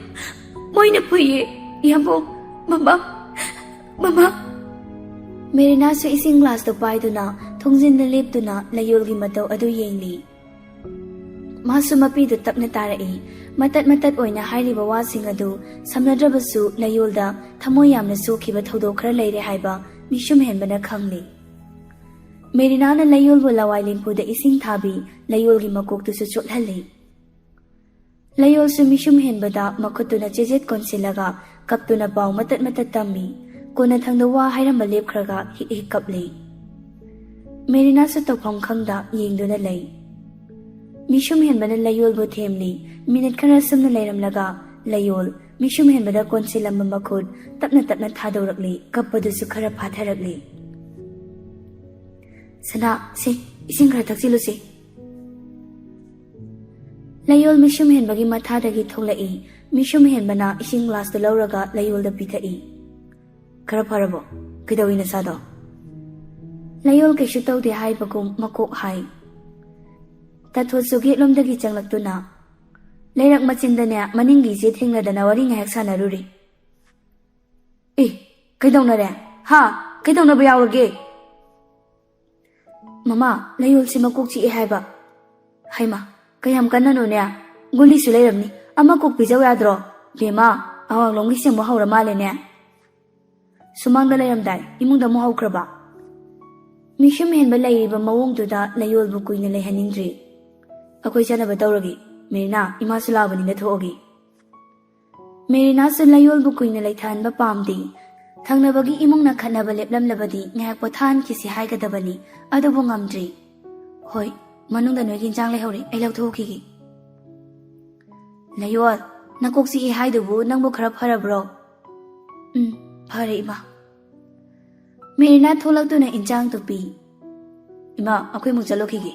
ꯃꯣꯏꯅ ꯐꯨꯏꯌꯦ, ꯏꯌꯥꯝꯕꯣ, ꯃꯃꯥ, ꯃꯃꯥ꯫" ꯃꯦꯔꯤꯅꯥꯁꯨ ꯏꯁꯤꯡ ꯒ꯭ꯂꯥꯁꯇꯨ ꯄꯥꯏꯗꯨꯅ ꯊꯣꯡꯖꯤꯟꯗ ꯂꯦꯞꯇꯨꯅ ꯂꯌꯣꯜꯒꯤ ꯃꯇꯧ ꯑꯗꯨ ꯌꯦꯡꯂꯤ꯫ ꯃꯥꯁꯨ ꯃꯄꯤꯗꯨ ꯇꯞꯅ ꯇꯥꯔꯛꯏ꯫ ꯃꯇꯠ ꯃꯇꯠ ꯑꯣꯏꯅ ꯍꯥꯏꯔꯤꯕ ꯋꯥꯁꯤꯡ ꯑꯗꯨ ꯁꯝꯅꯗ꯭ꯔꯕꯁꯨ ꯂꯌꯣꯜꯗ ꯊꯃꯣꯏ ꯌꯥꯝꯅ ꯁꯣꯛꯈꯤꯕ ꯊꯧꯗꯣꯛ ꯈꯔ ꯂꯩꯔꯦ ꯍꯥꯏꯕ ꯃꯤꯁꯨꯝ ꯍꯦꯟꯕꯅ ꯈꯪꯂꯤ꯫ ꯃꯦꯔꯤꯅꯥꯅ ꯂꯌꯣꯜꯕꯨ ꯂꯋꯥꯏ ꯂꯦꯝꯐꯨꯗ ꯏꯁꯤꯡ ꯊꯥꯕꯤ, ꯂꯌꯣꯜꯒꯤ ꯃꯀꯣꯛꯇꯨꯁꯨ ꯆꯣꯠꯍꯜꯂꯤ꯫ ꯂꯌꯣꯜꯁꯨ ꯃꯤꯁꯨꯝ ꯍꯦꯟꯕꯗ ꯃꯈꯨꯠꯇꯨꯅ ꯆꯦꯖꯦꯠ ꯀꯣꯟꯁꯤꯜꯂꯒ ꯀꯞꯇꯨꯅ ꯄꯥꯎ ꯃꯇꯠ ꯃꯇꯠ ꯇꯝꯃꯤ꯫ ꯀꯣꯟꯅꯊꯪꯗ ꯋꯥ ꯍꯥꯏꯔꯝꯕ ꯂꯦꯞꯈ꯭ꯔꯒ ꯍꯤꯛ ꯍꯤꯛ ꯀꯞꯂꯤ꯫ ꯃꯦꯔꯤꯅꯥꯁꯨ ꯇꯧꯐꯝ ꯈꯪꯗ ꯌꯦꯡꯗꯨꯅ ꯂꯩ꯫ ꯃꯤꯁꯨꯝ ꯍꯦꯟꯕꯅ ꯂꯌꯣꯜꯕꯨ ꯊꯦꯝꯂꯤ꯫ ꯃꯤꯅꯤꯠ ꯈꯔ ꯁꯨꯝꯅ ꯂꯩꯔꯝꯂꯒ ꯂꯌꯣꯜ ꯃꯤꯁꯨꯝ ꯍꯦꯟꯕꯗ ꯀꯣꯟꯁꯤꯜꯂꯝꯕ ꯃꯈꯨꯠ ꯇꯞꯅ ꯇꯞꯅ ꯊꯥꯗꯣꯔꯛꯂꯤ꯫ ꯀꯞꯄꯗꯨꯁꯨ ꯈꯔ ꯐꯥꯊꯔꯛꯂꯤ꯫ "ꯁꯅꯥ, ꯁꯦ, ꯏꯁꯤꯡ ꯈꯔ ꯊꯛꯆꯤꯜꯂꯨꯁꯦ꯫" ꯂꯌꯣꯜ ꯃꯤꯁꯨꯝ ꯍꯦꯟꯕꯒꯤ ꯃꯊꯥꯗꯒꯤ ꯊꯣꯛꯂꯛꯏ꯫ ꯃꯤꯁꯨꯝ ꯍꯦꯟꯕꯅ ꯏꯁꯤꯡ ꯒ꯭ꯂꯥꯁꯇꯨ ꯂꯧꯔꯒ ꯂꯌꯣꯜꯗ ꯄꯤꯊꯛꯏ꯫ "ꯈꯔ ꯐꯔꯕꯣ? ꯀꯩꯗꯧꯏ ꯅꯁꯥꯗꯣ?" ꯂꯌꯣꯜ ꯀꯩꯁꯨ ꯇꯧꯗꯦ ꯍꯥꯏꯕꯒꯨꯝ ꯃꯀꯣꯛ ꯍꯥꯏ꯫ ꯇꯥꯊꯣꯠꯁꯨ ꯒꯦꯠꯂꯣꯝꯗꯒꯤ ꯆꯪꯂꯛꯇꯨꯅ, "ꯂꯩꯔꯛ ꯃꯆꯤꯟꯗꯅꯦ, ꯃꯅꯤꯡꯒꯤ ꯏꯆꯦ ꯊꯦꯡꯅꯗꯅ ꯋꯥꯔꯤ ꯉꯥꯏꯍꯥꯛ ꯁꯥꯟꯅꯔꯨꯔꯤ꯫" "ꯑꯦ, ꯀꯩꯗꯧꯅꯔꯦ? ꯍꯥ? ꯀꯩꯗꯧꯅꯕ ꯌꯥꯎꯔꯒꯦ?" "ꯃꯃꯥ, ꯂꯌꯣꯜꯁꯦ ꯃꯀꯣꯛ ꯆꯤꯛꯑꯦ ꯍꯥꯏꯕ꯫" "ꯍꯩꯃꯥ, ꯀꯌꯥꯝ ꯀꯟꯅꯅꯣꯅꯦ? ꯒꯨꯂꯤꯁꯨ ꯂꯩꯔꯝꯅꯤ, ꯑꯃ ꯀꯣꯛ ꯄꯤꯖꯧ ꯌꯥꯗ꯭ꯔꯣ?" "ꯕꯦꯝꯃ, ꯑꯋꯥꯡꯂꯣꯝꯒꯤꯁꯦ ꯑꯃꯨꯛ ꯍꯧꯔ ꯃꯥꯜꯂꯦꯅꯦ꯫ ꯁꯨꯃꯥꯡꯗ ꯂꯩꯔꯝꯗꯥꯏ, ꯏꯃꯨꯡꯗ ꯑꯃꯨꯛ ꯍꯧꯈ꯭ꯔꯕ?" ꯃꯤꯁꯨꯝ ꯍꯦꯟꯕ ꯂꯩꯔꯤꯕ ꯃꯑꯣꯡꯗꯨꯗ ꯂꯌꯣꯜꯕꯨ ꯀꯨꯏꯅ ꯂꯩꯍꯟꯅꯤꯡꯗ꯭ꯔꯤ꯫ "ꯑꯩꯈꯣꯏ ꯆꯠꯅꯕ ꯇꯧꯔꯒꯦ꯫ ꯃꯦꯔꯤꯅꯥ, ꯏꯃꯥꯁꯨ ꯂꯥꯛꯑꯕꯅꯤꯅ ꯊꯣꯛꯑꯒꯦ꯫" ꯃꯦꯔꯤꯅꯥꯁꯨ ꯂꯌꯣꯜꯕꯨ ꯀꯨꯏꯅ ꯂꯩꯊꯍꯟꯕ ꯄꯥꯝꯗꯦ꯫ ꯊꯪꯅꯕꯒꯤ ꯏꯃꯨꯡꯅ ꯈꯠꯅꯕ ꯂꯦꯞꯂꯝꯂꯕꯗꯤ ꯉꯥꯏꯍꯥꯛ ꯄꯣꯊꯥꯍꯟꯈꯤꯁꯤ ꯍꯥꯏꯒꯗꯕꯅꯤ, ꯑꯗꯨꯕꯨ ꯉꯝꯗ꯭ꯔꯤ꯫ "ꯍꯣꯏ, ꯃꯅꯨꯡꯗ ꯅꯣꯏꯒꯤ ꯏꯟꯁꯥꯡ ꯂꯩꯍꯧꯔꯤ, ꯑꯩ ꯂꯧꯊꯣꯛꯈꯤꯒꯦ꯫" "ꯂꯌꯣꯜ, ꯅꯀꯣꯛ ꯆꯤꯛꯏ ꯍꯥꯏꯗꯨꯕꯨ ꯅꯪꯕꯨ ꯈꯔ ꯐꯔꯕ꯭ꯔꯣ? ꯎꯝ, ꯐꯔꯦ ꯏꯃꯥ꯫ ꯃꯦꯔꯤꯅꯥ ꯊꯣꯛꯂꯛꯇꯨꯅ ꯏꯟꯁꯥꯡꯗꯨ ꯄꯤ꯫ ꯏꯃꯥ, ꯑꯩꯈꯣꯏ ꯑꯃꯨꯛ ꯆꯠꯂꯨꯈꯤꯒꯦ꯫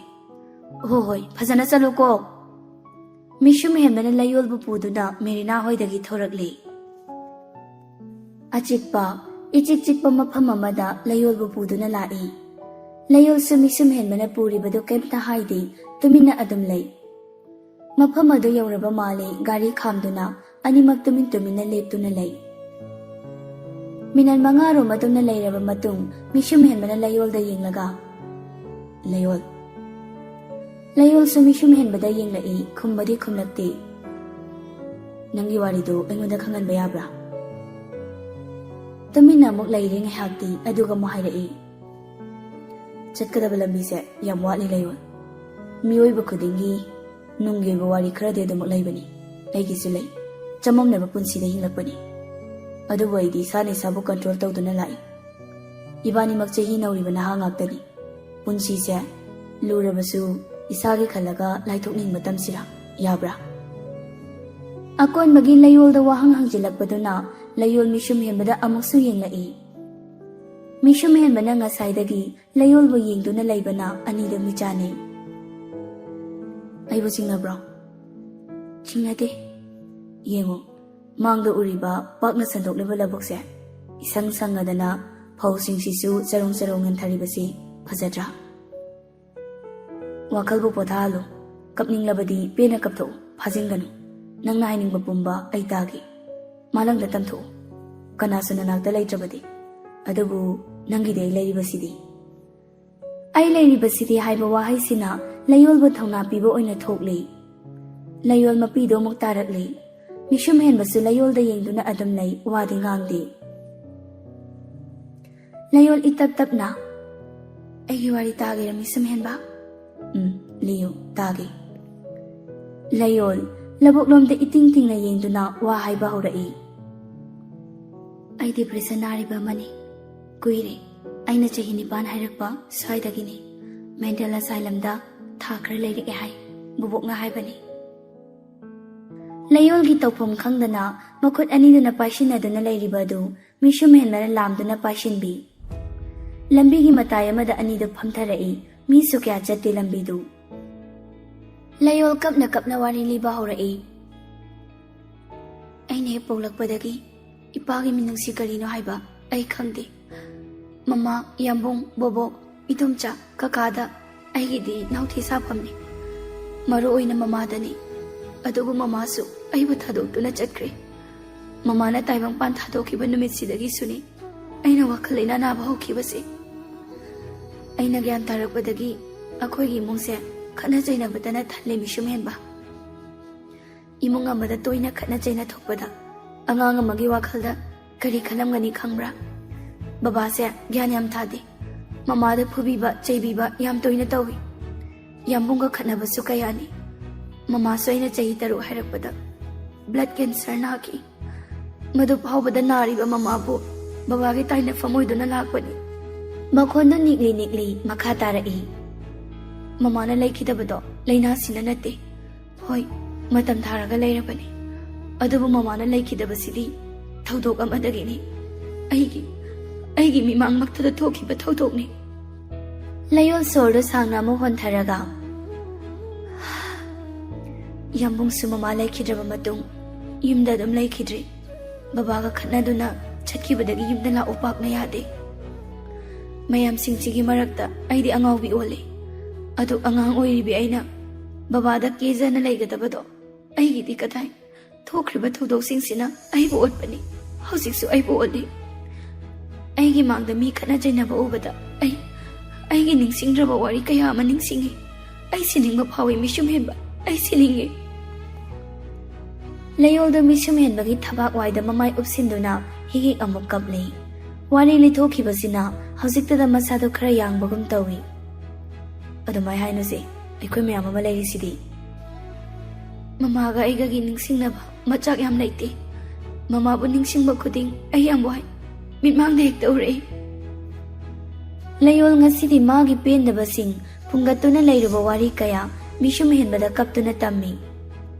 ꯍꯣ ꯍꯣꯏ, ꯐꯖꯅ ꯆꯠꯂꯨꯀꯣ꯫ ꯃꯤꯁꯨꯝ ꯍꯦꯟꯕꯅ ꯂꯩꯌꯣꯜꯕꯨ ꯄꯨꯗꯨꯅ ꯃꯦꯔꯤꯅꯥ ꯍꯣꯏꯗꯒꯤ ꯊꯣꯔꯛꯂꯦ꯫ ꯑꯆꯤꯛꯄ, ꯏꯆꯤꯛ ꯆꯤꯛꯄ ꯃꯐꯝ ꯑꯃꯗ ꯂꯩꯌꯣꯜꯕꯨ ꯄꯨꯗꯨꯅ ꯂꯥꯛꯏ꯫ ꯂꯩꯌꯣꯜꯁꯨ ꯃꯤꯁꯨꯝ ꯍꯦꯟꯕꯅ ꯄꯨꯔꯤꯕꯗꯨ ꯀꯩꯝꯇ ꯍꯥꯏꯗꯦ, ꯇꯨꯃꯤꯟꯅ ꯑꯗꯨꯝ ꯂꯩ꯫ ꯃꯐꯝ ꯑꯗꯨ ꯌꯧꯔꯕ ꯃꯥꯜꯂꯦ ꯒꯥꯔꯤ ꯈꯥꯝꯗꯨꯅ ꯑꯅꯤꯃꯛ ꯇꯨꯃꯤꯟ ꯇꯨꯃꯤꯟꯅ ꯂꯦꯞꯇꯨꯅ ꯂꯩ꯫ ꯃꯤꯅꯠ ꯃꯉꯥꯔꯣꯝ ꯑꯗꯨꯝꯅ ꯂꯩꯔꯕ ꯃꯇꯨꯡ ꯃꯤꯁꯨꯝ ꯍꯦꯟꯕꯅ ꯂꯩꯌꯣꯜꯗ ꯌꯦꯡꯂꯒ, "ꯂꯩꯌꯣꯜ, ꯂꯩꯌꯣꯜꯁꯨ ꯃꯤꯁꯨꯝ ꯍꯦꯟꯕꯗ ꯌꯦꯡꯂꯛꯏ, ꯈꯨꯝꯕꯗꯤ ꯈꯨꯝꯂꯛꯇꯦ꯫ ꯅꯪꯒꯤ ꯋꯥꯔꯤꯗꯨ ꯑꯩꯉꯣꯟꯗ ꯈꯪꯍꯟꯕ ꯌꯥꯕ꯭ꯔꯥ?" ꯇꯨꯃꯤꯟꯅ ꯑꯃꯨꯛ ꯂꯩꯔꯦ ꯉꯥꯏꯍꯥꯛꯇꯤ, ꯑꯗꯨꯒ ꯑꯃꯨꯛ ꯍꯥꯏꯔꯛꯏ, "ꯆꯠꯀꯗꯕ ꯂꯝꯕꯤꯁꯦ ꯌꯥꯝ ꯋꯥꯠꯂꯤ ꯂꯩꯌꯣꯜ꯫ ꯃꯤꯑꯣꯏꯕ ꯈꯨꯗꯤꯡꯒꯤ ꯅꯨꯡꯒꯤ ꯑꯣꯏꯕ ꯋꯥꯔꯤ ꯈꯔꯗꯤ ꯑꯗꯨꯃꯛ ꯂꯩꯕꯅꯤ꯫ ꯑꯩꯒꯤꯁꯨ ꯂꯩ꯫ ꯆꯃꯝꯅꯕ ꯄꯨꯟꯁꯤꯗ ꯍꯤꯡꯂꯛꯄꯅꯤ꯫ ꯑꯗꯨꯕꯨ ꯑꯩꯗꯤ ꯏꯁꯥꯅ ꯏꯁꯥꯕꯨ ꯀꯟꯇ꯭ꯔꯣꯜ ꯇꯧꯗꯨꯅ ꯂꯥꯛꯏ꯫ ꯏꯕꯥꯅꯤꯃꯛ ꯆꯍꯤ ꯅꯧꯔꯤꯕ ꯅꯍꯥ ꯉꯥꯛꯇꯅꯤ꯫ ꯄꯨꯟꯁꯤꯁꯦ ꯂꯨꯔꯕꯁꯨ ꯏꯁꯥꯒꯤ ꯈꯜꯂꯒ ꯂꯥꯏꯊꯣꯛꯅꯤꯡꯕ ꯇꯝꯁꯤꯔꯥ? ꯌꯥꯕ꯭ꯔꯥ?" ꯑꯀꯣꯟꯕꯒꯤ ꯂꯩꯌꯣꯜꯗ ꯋꯥꯍꯪ ꯍꯪꯖꯤꯜꯂꯛꯄꯗꯨꯅ ꯂꯩꯌꯣꯜ ꯃꯤꯁꯨꯝ ꯍꯦꯟꯕꯗ ꯑꯃꯨꯛꯁꯨ ꯌꯦꯡꯂꯛꯏ꯫ ꯃꯤꯁꯨꯝ ꯍꯦꯟꯕꯅ ꯉꯁꯥꯏꯗꯒꯤ ꯂꯩꯌꯣꯜꯕꯨ ꯌꯦꯡꯗꯨꯅ ꯂꯩꯕꯅ ꯑꯅꯤꯗꯨ ꯃꯤꯆꯥꯟꯅꯩ꯫ "ꯑꯩꯕꯨ ꯆꯤꯡꯅꯕ꯭ꯔꯣ?" "ꯆꯤꯡꯅꯗꯦ꯫ ꯌꯦꯡꯉꯨ, ꯃꯥꯡꯗ ꯎꯔꯤꯕ ꯄꯥꯛꯅ ꯁꯟꯗꯣꯛꯂꯤꯕ ꯂꯧꯕꯨꯛꯁꯦ, ꯏꯁꯪ ꯁꯪꯉꯗꯅ ꯐꯧꯁꯤꯡꯁꯤꯁꯨ ꯆꯔꯣꯡ ꯆꯔꯣꯡ ꯌꯥꯟꯊꯔꯤꯕꯁꯤ ꯐꯖꯗ꯭ꯔꯥ? ꯋꯥꯈꯜꯕꯨ ꯄꯣꯊꯥꯍꯜꯂꯨ꯫ ꯀꯞꯅꯤꯡꯂꯕꯗꯤ ꯄꯦꯟꯅ ꯀꯞꯊꯣꯛꯎ, ꯐꯥꯖꯤꯟꯒꯅꯨ꯫ ꯅꯪꯅ ꯍꯥꯏꯅꯤꯡꯕ ꯄꯨꯝꯕ ꯑꯩ ꯇꯥꯒꯦ꯫ ꯃꯥꯂꯪꯗ ꯇꯝꯊꯣꯛꯎ, ꯀꯅꯥꯁꯨ ꯅꯅꯥꯛꯇ ꯂꯩꯇ꯭ꯔꯕꯗꯤ꯫ ꯑꯗꯨꯕꯨ ꯅꯪꯒꯤꯗꯤ ꯑꯩ ꯂꯩꯔꯤꯕꯁꯤꯗꯤ꯫" "ꯑꯩ ꯂꯩꯔꯤꯕꯁꯤꯗꯤ" ꯍꯥꯏꯕ ꯋꯥꯍꯩꯁꯤꯅ ꯂꯩꯌꯣꯜꯕꯨ ꯊꯧꯅꯥ ꯄꯤꯕ ꯑꯣꯏꯅ ꯊꯣꯛꯂꯤ꯫ ꯂꯩꯌꯣꯜ ꯃꯄꯤꯗꯨ ꯑꯃꯨꯛ ꯇꯥꯔꯛꯂꯤ꯫ ꯃꯤꯁꯨꯝ ꯍꯦꯟꯕꯁꯨ ꯂꯩꯌꯣꯜꯗ ꯌꯦꯡꯗꯨꯅ ꯑꯗꯨꯝ ꯂꯩ, ꯋꯥꯗꯤ ꯉꯥꯡꯗꯦ꯫ ꯂꯩꯌꯣꯜ ꯏꯇꯞ ꯇꯞꯅ, "ꯑꯩꯒꯤ ꯋꯥꯔꯤ ꯇꯥꯒꯦꯔꯥ ꯃꯤꯁꯨꯝ ꯍꯦꯟꯕ?" "ꯎꯝ, ꯂꯤꯌꯨ, ꯇꯥꯒꯦ꯫" ꯂꯩꯌꯣꯜ ꯂꯧꯕꯨꯛꯂꯣꯝꯗ ꯏꯇꯤꯡ ꯇꯤꯡꯅ ꯌꯦꯡꯗꯨꯅ ꯋꯥ ꯍꯥꯏꯕ ꯍꯧꯔꯛꯏ꯫ "ꯑꯩ ꯗꯤꯄ꯭ꯔꯦꯁꯟ ꯅꯥꯔꯤꯕ ꯑꯃꯅꯤ꯫ ꯀꯨꯏꯔꯦ꯫ ꯑꯩꯅ ꯆꯍꯤ ꯅꯤꯄꯥꯟ ꯍꯥꯏꯔꯛꯄ ꯁ꯭ꯋꯥꯏꯗꯒꯤꯅꯤ꯫ ꯃꯦꯟꯇꯦꯜ ꯑꯁꯥꯏꯂꯝꯗ ꯊꯥ ꯈꯔ ꯂꯩꯔꯛꯑꯦ ꯍꯥꯏ꯫ ꯕꯨꯕꯣꯛꯅ ꯍꯥꯏꯕꯅꯤ꯫" ꯂꯩꯌꯣꯜꯒꯤ ꯇꯧꯐꯝ ꯈꯪꯗꯅ ꯃꯈꯨꯠ ꯑꯅꯤꯗꯨꯅ ꯄꯥꯏꯁꯤꯟꯅꯗꯨꯅ ꯂꯩꯔꯤꯕ ꯑꯗꯨ ꯃꯤꯁꯨꯝ ꯍꯦꯟꯕꯅ ꯂꯥꯝꯗꯨꯅ ꯄꯥꯏꯁꯤꯟꯕꯤ꯫ ꯂꯝꯕꯤꯒꯤ ꯃꯇꯥꯏ ꯑꯃꯗ ꯑꯅꯤꯗꯨ ꯐꯝꯊꯔꯛꯏ꯫ ꯃꯤꯁꯨ ꯀꯌꯥ ꯆꯠꯇꯦ ꯂꯝꯕꯤꯗꯨ꯫ ꯂꯩꯌꯣꯜ ꯀꯞꯅ ꯀꯞꯅ ꯋꯥꯔꯤ ꯂꯤꯕ ꯍꯧꯔꯛꯏ꯫ ꯑꯩꯅ ꯍꯦꯛ ꯄꯣꯛꯂꯛꯄꯗꯒꯤ ꯏꯄꯥꯒꯤ ꯃꯤꯅꯨꯡꯁꯤ ꯀꯔꯤꯅꯣ ꯍꯥꯏꯕ ꯑꯩ ꯈꯪꯗꯦ꯫ ꯃꯃꯥ, ꯌꯥꯝꯕꯨꯡ, ꯕꯣꯕꯣꯛ, ꯏꯗꯣꯝꯆꯥ, ꯀꯀꯥꯗ ꯑꯩꯒꯤꯗꯤ ꯅꯥꯎꯊꯤ ꯁꯥꯐꯝꯅꯤ꯫ ꯃꯔꯨ ꯑꯣꯏꯅ ꯃꯃꯥꯗꯅꯤ꯫ ꯑꯗꯨꯕꯨ ꯃꯃꯥꯁꯨ ꯑꯩꯕꯨ ꯊꯥꯗꯣꯛꯇꯨꯅ ꯆꯠꯈ꯭ꯔꯦ꯫ ꯃꯃꯥꯅ ꯇꯥꯏꯕꯪꯄꯥꯟ ꯊꯥꯗꯣꯛꯈꯤꯕ ꯅꯨꯃꯤꯠꯁꯤꯗꯒꯤꯁꯨꯅꯤ ꯑꯩꯅ ꯋꯥꯈꯜ ꯂꯩꯅꯥ ꯅꯥꯕ ꯍꯧꯈꯤꯕꯁꯦ꯫ ꯑꯩꯅ ꯒ꯭ꯌꯥꯟ ꯇꯥꯔꯛꯄꯗꯒꯤ ꯑꯩꯈꯣꯏꯒꯤ ꯏꯃꯨꯡꯁꯦ ꯈꯠꯅ ꯆꯩꯅꯕꯇꯅ ꯊꯜꯂꯦ, ꯃꯤꯁꯨꯝ ꯍꯦꯟꯕ꯫ ꯏꯃꯨꯡ ꯑꯃꯗ ꯇꯣꯏꯅ ꯈꯠꯅ ꯆꯩꯅ ꯊꯣꯛꯄꯗ ꯑꯉꯥꯡ ꯑꯃꯒꯤ ꯋꯥꯈꯜꯗ ꯀꯔꯤ ꯈꯜꯂꯝꯒꯅꯤ ꯈꯪꯕ꯭ꯔꯥ? ꯕꯕꯥꯁꯦ ꯒ꯭ꯌꯥꯟ ꯌꯥꯝ ꯇꯥꯗꯦ꯫ ꯃꯃꯥꯗ ꯐꯨꯕꯤꯕ, ꯆꯩꯕꯤꯕ ꯌꯥꯝ ꯇꯣꯏꯅ ꯇꯧꯏ꯫ ꯌꯥꯝꯕꯨꯡꯒ ꯈꯠꯅꯕꯁꯨ ꯀꯌꯥꯅꯤ꯫ ꯃꯃꯥꯁꯨ ꯑꯩꯅ ꯆꯍꯤ ꯇꯔꯨꯛ ꯍꯥꯏꯔꯛꯄꯗ blood cancer ꯅꯥꯈꯤ꯫ ꯃꯗꯨ ꯐꯥꯎꯕꯗ ꯅꯥꯔꯤꯕ ꯃꯃꯥꯕꯨ ꯕꯕꯥꯒꯤ ꯇꯥꯏꯅꯐꯝ ꯑꯣꯏꯗꯨꯅ ꯂꯥꯛꯄꯅꯤ꯫ ꯃꯈꯣꯟꯗꯨ ꯅꯤꯛꯂꯤ ꯅꯤꯛꯂꯤ ꯃꯈꯥ ꯇꯥꯔꯛꯏ꯫ ꯃꯃꯥꯅ ꯂꯩꯈꯤꯗꯕꯗꯣ ꯂꯥꯏꯅꯥꯁꯤꯅ ꯅꯠꯇꯦ꯫ ꯍꯣꯏ, ꯃꯇꯝ ꯊꯥꯔꯒ ꯂꯩꯔꯕꯅꯤ꯫ ꯑꯗꯨꯕꯨ ꯃꯃꯥꯅ ꯂꯩꯈꯤꯗꯕꯁꯤꯗꯤ ꯊꯧꯗꯣꯛ ꯑꯃꯗꯒꯤꯅꯤ꯫ ꯑꯩꯒꯤ, ꯑꯩꯒꯤ ꯃꯤꯃꯥꯡꯃꯛꯇꯗ ꯊꯣꯛꯈꯤꯕ ꯊꯧꯗꯣꯛꯅꯤ꯫ ꯂꯩꯌꯣꯜ ꯁꯣꯔꯗꯨ ꯁꯥꯡꯅ ꯑꯃꯨꯛ ꯍꯣꯟꯊꯔꯒ, ꯌꯥꯝꯕꯨꯡꯁꯨ ꯃꯃꯥ ꯂꯩꯈꯤꯗ꯭ꯔꯕ ꯃꯇꯨꯡ ꯌꯨꯝꯗ ꯑꯗꯨꯝ ꯂꯩꯈꯤꯗ꯭ꯔꯦ꯫ ꯕꯕꯥꯒ ꯈꯠꯅꯗꯨꯅ ꯆꯠꯈꯤꯕꯗꯒꯤ ꯌꯨꯝꯗ ꯂꯥꯛꯎ ꯄꯥꯛꯅ ꯌꯥꯗꯦ꯫ ꯃꯌꯥꯝꯁꯤꯡꯁꯤꯒꯤ ꯃꯔꯛꯇ ꯑꯩꯗꯤ ꯑꯉꯥꯎꯕꯤ ꯑꯣꯜꯂꯦ꯫ ꯑꯗꯨ ꯑꯉꯥꯡ ꯑꯣꯏꯔꯤꯕꯤ ꯑꯩꯅ ꯕꯕꯥꯗ ꯀꯦꯖꯅ ꯂꯩꯒꯗꯕꯗꯣ ꯑꯩꯒꯤꯗꯤ ꯀꯗꯥꯏ? ꯊꯣꯛꯈ꯭ꯔꯤꯕ ꯊꯧꯗꯣꯛꯁꯤꯡꯁꯤꯅ ꯑꯩꯕꯨ ꯑꯣꯠꯄꯅꯤ꯫ ꯍꯧꯖꯤꯛꯁꯨ ꯑꯩꯕꯨ ꯑꯣꯠꯂꯤ꯫ ꯑꯩꯒꯤ ꯃꯥꯡꯗ ꯃꯤ ꯈꯠꯅ ꯆꯩꯅꯕ ꯎꯕꯗ ꯑꯩ, ꯑꯩꯒꯤ ꯅꯤꯡꯁꯤꯡꯗ꯭ꯔꯕ ꯋꯥꯔꯤ ꯀꯌꯥ ꯑꯃ ꯅꯤꯡꯁꯤꯡꯉꯤ꯫ ꯑꯩ ꯁꯤꯅꯤꯡꯕ ꯐꯥꯎꯏ, ꯃꯤꯁꯨꯝ ꯍꯦꯟꯕ꯫ ꯑꯩ ꯁꯤꯅꯤꯡꯉꯤ꯫ ꯂꯩꯌꯣꯜꯗꯨ ꯃꯤꯁꯨꯝ ꯍꯦꯟꯕꯒꯤ ꯊꯕꯥꯛ ꯋꯥꯏꯗ ꯃꯃꯥꯏ ꯎꯞꯁꯤꯟꯗꯨꯅ ꯍꯤꯛ ꯍꯤꯛ ꯑꯃꯨꯛ ꯀꯞꯂꯤ꯫ ꯋꯥꯔꯤ ꯂꯤꯊꯣꯛꯈꯤꯕꯁꯤꯅ ꯍꯧꯖꯤꯛꯇꯗ ꯃꯁꯥꯗꯨ ꯈꯔ ꯌꯥꯡꯕꯒꯨꯝ ꯇꯧꯏ꯫ ꯑꯗꯨꯃꯥꯏ ꯍꯥꯏꯅꯨꯁꯦ, ꯑꯩꯈꯣꯏ ꯃꯌꯥꯝ ꯑꯃ ꯂꯩꯔꯤꯁꯤꯗꯤ꯫ ꯃꯃꯥꯒ ꯑꯩꯒꯒꯤ ꯅꯤꯡꯁꯤꯡꯅꯕ ꯃꯆꯥꯛ ꯌꯥꯝ ꯂꯩꯇꯦ꯫ ꯃꯃꯥꯕꯨ ꯅꯤꯡꯁꯤꯡꯕ ꯈꯨꯗꯤꯡ ꯑꯩ ꯌꯥꯝ ꯋꯥꯏ꯫ ꯃꯤꯠꯃꯥꯡꯗ ꯍꯦꯛꯇ ꯎꯔꯛꯏ꯫ ꯂꯩꯌꯣꯜ ꯉꯁꯤꯗꯤ ꯃꯥꯒꯤ ꯄꯦꯟꯗꯕꯁꯤꯡ ꯐꯨꯡꯒꯠꯇꯨꯅ ꯂꯩꯔꯨꯕ ꯋꯥꯔꯤ ꯀꯌꯥ ꯃꯤꯁꯨꯝ ꯍꯦꯟꯕꯗ ꯀꯞꯇꯨꯅ ꯇꯝꯃꯤ꯫